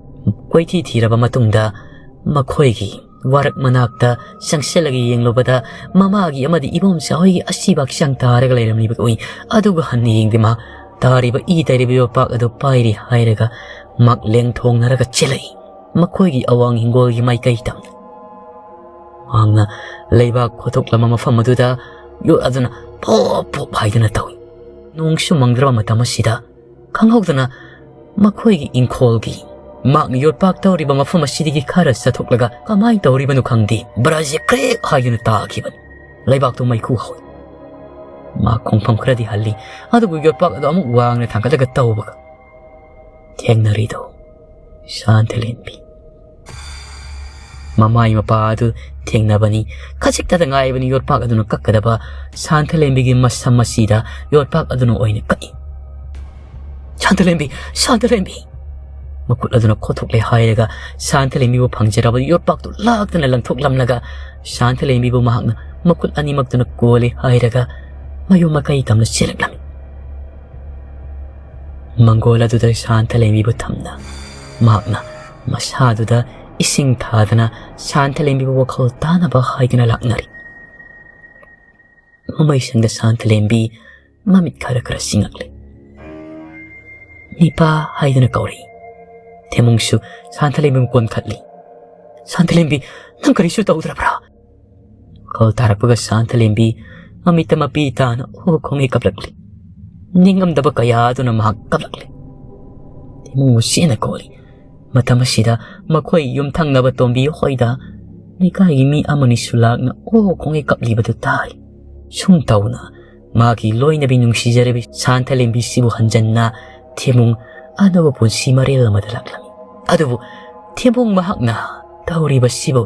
ꯀꯣꯏꯊꯤ ꯊꯤꯔꯕ ꯃꯇꯨꯡꯗ ꯃꯈꯣꯏꯒꯤ ꯋꯥꯔꯛ ꯃꯅꯥꯛꯇ ꯆꯪꯁꯤꯜꯂꯒ ꯌꯦꯡꯂꯨꯕꯗ ꯃꯃꯥꯒꯤ ꯑꯃꯗꯤ ꯏꯕꯣꯝꯆꯥ ꯍꯣꯏꯒꯤ ꯑꯁꯤꯕ ꯍꯛꯆꯥꯡ ꯇꯥꯔꯒ ꯂꯩꯔꯝꯂꯤꯕꯗꯨ ꯎꯏ꯫ ꯑꯗꯨꯒ ꯍꯟꯅ ꯌꯦꯡꯗꯦ ꯃꯍꯥꯛ ꯇꯥꯔꯤꯕ ꯏ ꯇꯩꯔꯤꯕ ꯌꯣꯠꯄꯥꯛ ꯑꯗꯨ ꯄꯥꯏꯔꯤ ꯍꯥꯏꯔꯒ ꯃꯍꯥꯛ ꯂꯦꯡꯊꯣꯡꯅꯔꯒ ꯆꯦꯜꯂꯛꯏ꯫ ꯃꯈꯣꯏꯒꯤ ꯑꯋꯥꯡ ꯍꯤꯡꯒꯣꯜꯒꯤ ꯃꯥꯏꯀꯩ ꯇꯝꯅ꯫ ꯃꯍꯥꯛꯅ ꯂꯩꯕꯥꯛ ꯈꯣꯊꯣꯛꯂꯝꯕ ꯃꯐꯝ ꯑꯗꯨꯗ ꯌꯣꯠ ꯑꯗꯨꯅ ꯄꯣꯞ ꯄꯣꯞ ꯍꯥꯏꯗꯨꯅ ꯇꯧꯏ꯫ ꯅꯣꯡꯁꯨ ꯃꯪꯗ꯭ꯔꯕ ꯃꯇꯝ ꯑꯁꯤꯗ ꯈꯪꯍꯧꯗꯅ ꯃꯈꯣꯏꯒꯤ ꯏꯪꯈꯣꯜꯒꯤ ꯃꯍꯥꯛꯅ ꯌꯣꯠꯄꯥꯛ ꯇꯧꯔꯤꯕ ꯃꯐꯝ ꯑꯁꯤꯗꯒꯤ ꯈꯔ ꯆꯠꯊꯣꯛꯂꯒ ꯀꯃꯥꯏꯅ ꯇꯧꯔꯤꯕꯅꯣ ꯈꯪꯗꯦ, ꯕ꯭ꯔꯥꯁꯦ ꯀ꯭ꯔꯦꯛ ꯍꯥꯏꯗꯨꯅ ꯇꯥꯈꯤꯕꯅꯤ꯫ ꯂꯩꯕꯥꯛꯇꯨ ꯃꯩꯈꯨ ꯍꯧꯏ꯫ ꯃꯍꯥꯛ ꯈꯣꯡꯐꯝ ꯈꯔꯗꯤ ꯍꯜꯂꯤ, ꯑꯗꯨꯕꯨ ꯌꯣꯠꯄꯥꯛ ꯑꯗꯨ ꯑꯃꯨꯛ ꯋꯥꯡꯅ ꯊꯥꯡꯒꯠꯂꯒ ꯇꯧꯕꯒ ꯊꯦꯡꯅꯔꯤꯗꯨ ꯁꯥꯟꯊꯂꯦꯟꯕꯤ꯫ ꯃꯃꯥꯏ ꯃꯄꯥ ꯑꯗꯨ ꯊꯦꯡꯅꯕꯅꯤ꯫ ꯈꯖꯤꯛꯇꯗ ꯉꯥꯏꯕꯅꯤ ꯌꯣꯠꯄꯥꯛ ꯑꯗꯨꯅ ꯀꯛꯀꯗꯕ꯫ ꯁꯥꯟꯊꯂꯦꯝꯕꯤꯒꯤ ꯃꯁꯝ ꯑꯁꯤꯗ ꯌꯣꯠꯄꯥꯛ ꯑꯗꯨꯅ ꯑꯣꯏꯅ ꯀꯛꯏ꯫ "ꯁꯥꯟꯊꯂꯦꯝꯕꯤ! ꯁꯥꯟꯊꯂꯦꯝꯕꯤ!" ꯃꯈꯨꯠ ꯑꯗꯨꯅ ꯈꯣꯊꯣꯛꯂꯦ ꯍꯥꯏꯔꯒ ꯁꯥꯟꯊꯂꯦꯝꯕꯤꯕꯨ ꯐꯪꯖꯔꯕ ꯌꯣꯠꯄꯥꯛꯇꯨ ꯂꯥꯛꯇꯅ ꯂꯪꯊꯣꯛꯂꯝꯂꯒ ꯁꯥꯟꯊꯂꯦꯝꯕꯤꯕꯨ ꯃꯍꯥꯛꯅ ꯃꯈꯨꯠ ꯑꯅꯤꯃꯛꯇꯨꯅ ꯀꯣꯜꯂꯦ ꯍꯥꯏꯔꯒ ꯃꯌꯨꯝ ꯃꯀꯩ ꯇꯝꯅ ꯆꯦꯜꯂꯛꯂꯝꯃꯤ꯫ ꯃꯪꯒꯣꯜ ꯑꯗꯨꯗ ꯁꯥꯟꯊꯂꯦꯝꯕꯤꯕꯨ ꯊꯝꯅ ꯃꯍꯥꯛꯅ ꯃꯁꯥꯗꯨꯗ ꯏꯁꯤꯡ ꯊꯥꯗꯅ ꯁꯥꯟꯊꯂꯦꯝꯕꯤꯕꯨ ꯋꯥꯈꯜ ꯇꯥꯅꯕ ꯍꯥꯏꯗꯨꯅ ꯂꯥꯛꯅꯔꯤ꯫ ꯃꯃꯩꯁꯪꯗ ꯁꯥꯟꯊꯂꯦꯝꯕꯤ ꯃꯃꯤꯠ ꯈꯔ ꯈꯔ ꯁꯤꯡꯉꯛꯂꯦ꯫ "ꯅꯤꯄꯥ" ꯍꯥꯏꯗꯨꯅ ꯀꯧꯔꯛꯏ꯫ ꯊꯦꯃꯨꯡꯁꯨ ꯁꯥꯟꯊꯂꯦꯝꯕꯤꯕꯨ ꯀꯣꯟꯈꯠꯂꯤ꯫ "ꯁꯥꯟꯊꯂꯦꯝꯕꯤ, ꯅꯪ ꯀꯔꯤꯁꯨ ꯇꯧꯗ꯭ꯔꯕ꯭ꯔꯥ?" ꯋꯥꯈꯜ ꯇꯥꯔꯛꯄꯒ ꯁꯥꯟꯊꯂꯦꯝꯕꯤ ꯃꯃꯤꯠꯇ ꯃꯄꯤ ꯇꯥꯅ ꯑꯣ ꯈꯣꯡꯉꯩ ꯀꯞꯂꯛꯂꯤ꯫ ꯅꯤꯡꯉꯝꯗꯕ ꯀꯌꯥ ꯑꯗꯨꯅ ꯃꯍꯥꯛ ꯀꯞꯂꯛꯂꯤ꯫ ꯊꯦꯃꯨꯡꯕꯨ ꯆꯦꯟꯅ ꯀꯧꯔꯤ꯫ ꯃꯇꯝ ꯑꯁꯤꯗ ꯃꯈꯣꯏ ꯌꯨꯝꯊꯪꯅꯕ ꯇꯣꯝꯕꯤ ꯍꯣꯏꯗ ꯂꯩꯀꯥꯏꯒꯤ ꯃꯤ ꯑꯃꯅꯤꯁꯨ ꯂꯥꯛꯅ ꯑꯣ ꯈꯣꯡꯉꯩ ꯀꯞꯂꯤꯕꯗꯨ ꯇꯥꯏ꯫ ꯁꯨꯝ ꯇꯧꯅ ꯃꯥꯒꯤ ꯂꯣꯏꯅꯕꯤ ꯅꯨꯡꯁꯤꯖꯔꯕꯤ ꯁꯥꯟꯊꯂꯦꯝꯕꯤꯁꯤꯕꯨ ꯍꯟꯖꯟꯅ ꯊꯦꯃꯨꯡ ꯑꯅꯧꯕ ꯄꯨꯟꯁꯤ ꯃꯔꯦꯜ ꯑꯃꯗ ꯂꯥꯛꯂꯝꯃꯤ꯫ ꯑꯗꯨꯕꯨ ꯊꯦꯃꯨꯡ ꯃꯍꯥꯛꯅ ꯇꯧꯔꯤꯕꯁꯤꯕꯨ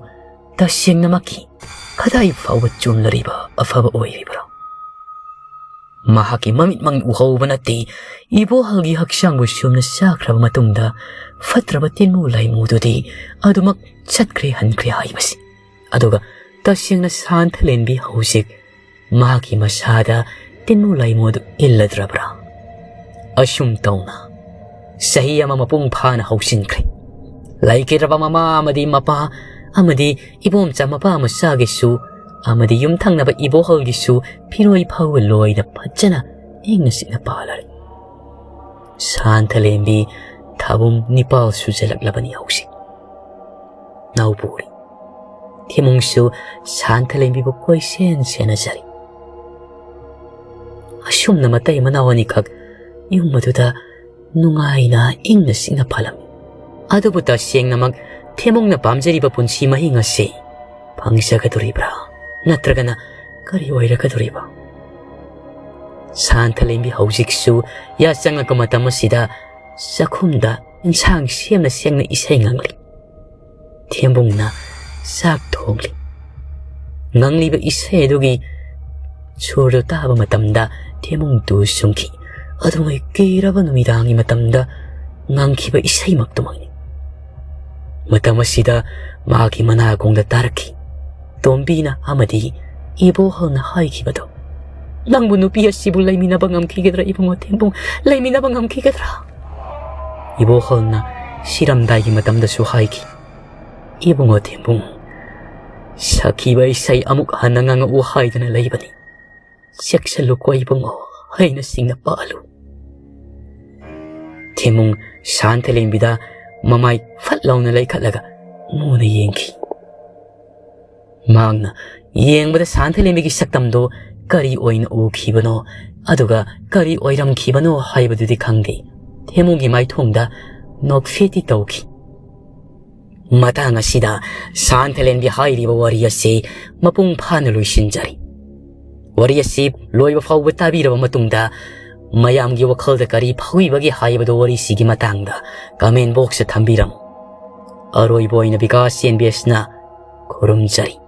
ꯇꯁꯦꯡꯅꯃꯛꯀꯤ ꯀꯗꯥꯏ ꯐꯥꯎꯕ ꯆꯨꯝꯂꯔꯤꯕ ꯑꯐꯕ ꯑꯣꯏꯔꯤꯕ꯭ꯔꯣ? ꯃꯍꯥꯛꯀꯤ ꯃꯃꯤꯠꯃꯛꯅ ꯎꯍꯧꯕ ꯅꯠꯇꯦ, ꯏꯕꯣꯍꯜꯒꯤ ꯍꯛꯆꯥꯡꯕꯨ ꯁꯨꯝꯅ ꯆꯥꯈ꯭ꯔꯕ ꯃꯇꯨꯡꯗ ꯐꯠꯇ꯭ꯔꯕ ꯇꯤꯟꯃꯨ ꯂꯥꯏꯃꯨꯗꯨꯗꯤ ꯑꯗꯨꯃꯛ ꯆꯠꯈ꯭ꯔꯦ ꯍꯟꯈ꯭ꯔꯦ ꯍꯥꯏꯕꯁꯤ꯫ ꯑꯗꯨꯒ ꯇꯁꯦꯡꯅ ꯁꯥꯟꯊꯂꯦꯟꯕꯤ ꯍꯧꯖꯤꯛ ꯃꯍꯥꯛꯀꯤ ꯃꯁꯥꯗ ꯇꯤꯟꯃꯨ ꯂꯥꯏꯃꯨꯗꯨ ꯏꯜꯂꯗ꯭ꯔꯕ꯭ꯔꯥ? ꯑꯁꯨꯝ ꯇꯧꯅ ꯆꯍꯤ ꯑꯃ ꯃꯄꯨꯡ ꯐꯥꯅ ꯍꯧꯖꯤꯟꯈ꯭ꯔꯦ꯫ ꯂꯩꯈꯤꯗ꯭ꯔꯕ ꯃꯃꯥ ꯑꯃꯗꯤ ꯃꯄꯥ ꯑꯃꯗꯤ ꯏꯕꯣꯝꯆꯥ ꯃꯄꯥ ꯃꯆꯥꯒꯤꯁꯨ ꯑꯃꯗꯤ ꯌꯨꯝꯊꯪꯅꯕ ꯏꯕꯣꯍꯜꯒꯤꯁꯨ ꯐꯤꯔꯣꯏ ꯐꯥꯎꯕ ꯂꯣꯏꯅ ꯐꯖꯅ ꯏꯪꯅ ꯆꯤꯛꯅ ꯄꯥꯜꯂꯔꯦ꯫ ꯁꯥꯟꯊꯂꯦꯝꯕꯤ ꯊꯥꯕꯨꯝ ꯅꯤꯄꯥꯜ ꯁꯨꯖꯜꯂꯛꯂꯕꯅꯤ ꯍꯧꯖꯤꯛ꯫ ꯅꯥꯎꯕꯣꯔꯤ ꯊꯦꯃꯨꯡꯁꯨ ꯁꯥꯟꯊꯂꯦꯝꯕꯤꯕꯨ ꯀꯣꯏꯁꯦꯟ ꯁꯦꯟꯅꯖꯔꯤ꯫ ꯑꯁꯨꯝꯅ ꯃꯇꯩ ꯃꯅꯥꯎ ꯑꯅꯤꯈꯛ ꯌꯨꯝ ꯑꯗꯨꯗ ꯅꯨꯡꯉꯥꯏꯅ ꯏꯪꯅ ꯆꯤꯛꯅ ꯄꯥꯜꯂꯝꯃꯤ꯫ ꯑꯗꯨꯕꯨ ꯇꯁꯦꯡꯅꯃꯛ ꯊꯦꯃꯨꯡꯅ ꯄꯥꯝꯖꯔꯤꯕ ꯄꯨꯟꯁꯤ ꯃꯍꯤꯡ ꯑꯁꯤ ꯐꯪꯖꯒꯗꯣꯔꯤꯕ꯭ꯔꯥ? ꯅꯠꯇ꯭ꯔꯒꯅ ꯀꯔꯤ ꯑꯣꯏꯔꯒꯗꯣꯔꯤꯕ? ꯁꯥꯟꯊꯂꯦꯝꯕꯤ ꯍꯧꯖꯤꯛꯁꯨ ꯌꯥꯆꯪꯂꯛꯄ ꯃꯇꯝ ꯑꯁꯤꯗ ꯆꯥꯛꯈꯨꯝꯗ ꯏꯟꯁꯥꯡ ꯁꯦꯝꯅ ꯁꯦꯝꯅ ꯏꯁꯩ ꯉꯪꯂꯤ꯫ ꯊꯦꯝꯕꯨꯡꯅ ꯆꯥꯛ ꯊꯣꯡꯂꯤ꯫ ꯉꯪꯂꯤꯕ ꯏꯁꯩ ꯑꯗꯨꯒꯤ ꯁꯨꯔꯗꯨ ꯇꯥꯕ ꯃꯇꯝꯗ ꯊꯦꯝꯕꯨꯡ ꯇꯨ ꯆꯨꯡꯈꯤ꯫ ꯑꯗꯨꯉꯩ ꯀꯤꯔꯕ ꯅꯨꯃꯤꯗꯥꯡꯒꯤ ꯃꯇꯝꯗ ꯉꯪꯈꯤꯕ ꯏꯁꯩꯃꯛꯇꯨꯃꯛꯅꯤ꯫ ꯃꯇꯝ ꯑꯁꯤꯗ ꯃꯍꯥꯛꯀꯤ ꯃꯅꯥꯀꯣꯡꯗ ꯇꯥꯔꯛꯈꯤ꯫ ꯇꯣꯝꯕꯤꯅ ꯑꯃꯗꯤ ꯏꯕꯣꯍꯜꯅ ꯍꯥꯏꯈꯤꯕꯗꯨ, "ꯅꯪꯕꯨ ꯅꯨꯄꯤ ꯑꯁꯤꯕꯨ ꯂꯩꯃꯤꯟꯅꯕ ꯉꯝꯈꯤꯒꯗ꯭ꯔꯥ ꯏꯕꯨꯡꯉꯣ ꯊꯦꯝꯕꯨꯡ? ꯂꯩꯃꯤꯟꯅꯕ ꯉꯝꯈꯤꯒꯗ꯭ꯔꯥ?" ꯏꯕꯣꯍꯜꯅ ꯁꯤꯔꯝꯗꯥꯏꯒꯤ ꯃꯇꯝꯗꯁꯨ ꯍꯥꯏꯈꯤ, "ꯏꯕꯨꯡꯉꯣ ꯊꯦꯝꯕꯨꯡ, ꯁꯥꯈꯤꯕ ꯏꯁꯩ ꯑꯃꯨꯛ ꯍꯟꯅ ꯉꯪꯉꯛꯎ ꯍꯥꯏꯗꯅ ꯂꯩꯕꯅꯤ꯫ ꯆꯦꯛꯁꯤꯜꯂꯨꯀꯣ ꯏꯕꯨꯡꯉꯣ, ꯍꯩꯅ ꯁꯤꯡꯅ ꯄꯥꯜꯂꯨ꯫" ꯊꯦꯝꯕꯨꯡ ꯁꯥꯟꯊꯂꯦꯝꯕꯤꯗ ꯃꯃꯥꯏ ꯐꯠ ꯂꯥꯎꯅ ꯂꯩꯈꯠꯂꯒ ꯃꯨꯅ ꯌꯦꯡꯈꯤ꯫ ꯃꯍꯥꯛꯅ ꯌꯦꯡꯕꯗ ꯁꯥꯟꯊꯂꯦꯝꯕꯤꯒꯤ ꯁꯛꯇꯝꯗꯨ ꯀꯔꯤ ꯑꯣꯏꯅ ꯎꯈꯤꯕꯅꯣ, ꯑꯗꯨꯒ ꯀꯔꯤ ꯑꯣꯏꯔꯝꯈꯤꯕꯅꯣ ꯍꯥꯏꯕꯗꯨꯗꯤ ꯈꯪꯗꯦ꯫ ꯊꯦꯝꯕꯨꯡꯒꯤ ꯃꯥꯏꯊꯣꯡꯗ ꯅꯣꯛꯐꯦꯠꯇꯤ ꯇꯧꯈꯤ꯫ ꯃꯇꯥꯡ ꯑꯁꯤꯗ ꯁꯥꯟꯊꯂꯦꯟꯕꯤ ꯍꯥꯏꯔꯤꯕ ꯋꯥꯔꯤ ꯑꯁꯤ ꯃꯄꯨꯡ ꯐꯥꯅ ꯂꯣꯏꯁꯤꯟꯖꯔꯤ꯫ ꯋꯥꯔꯤ ꯑꯁꯤ ꯂꯣꯏꯕ ꯐꯥꯎꯕ ꯇꯥꯕꯤꯔꯕ ꯃꯇꯨꯡꯗ ꯃꯌꯥꯝꯒꯤ ꯋꯥꯈꯜꯗ ꯀꯔꯤ ꯐꯥꯎꯏꯕꯒꯦ ꯍꯥꯏꯕꯗꯨ ꯋꯥꯔꯤꯁꯤꯒꯤ ꯃꯇꯥꯡꯗ comment boxꯇ ꯊꯝꯕꯤꯔꯝꯃꯨ꯫ ꯑꯔꯣꯏꯕ ꯑꯣꯏꯅ ꯕꯤꯀꯥꯁ ꯑꯦꯟ ꯕꯤ ꯑꯦꯁꯅ ꯈꯨꯔꯨꯝꯖꯔꯤ꯫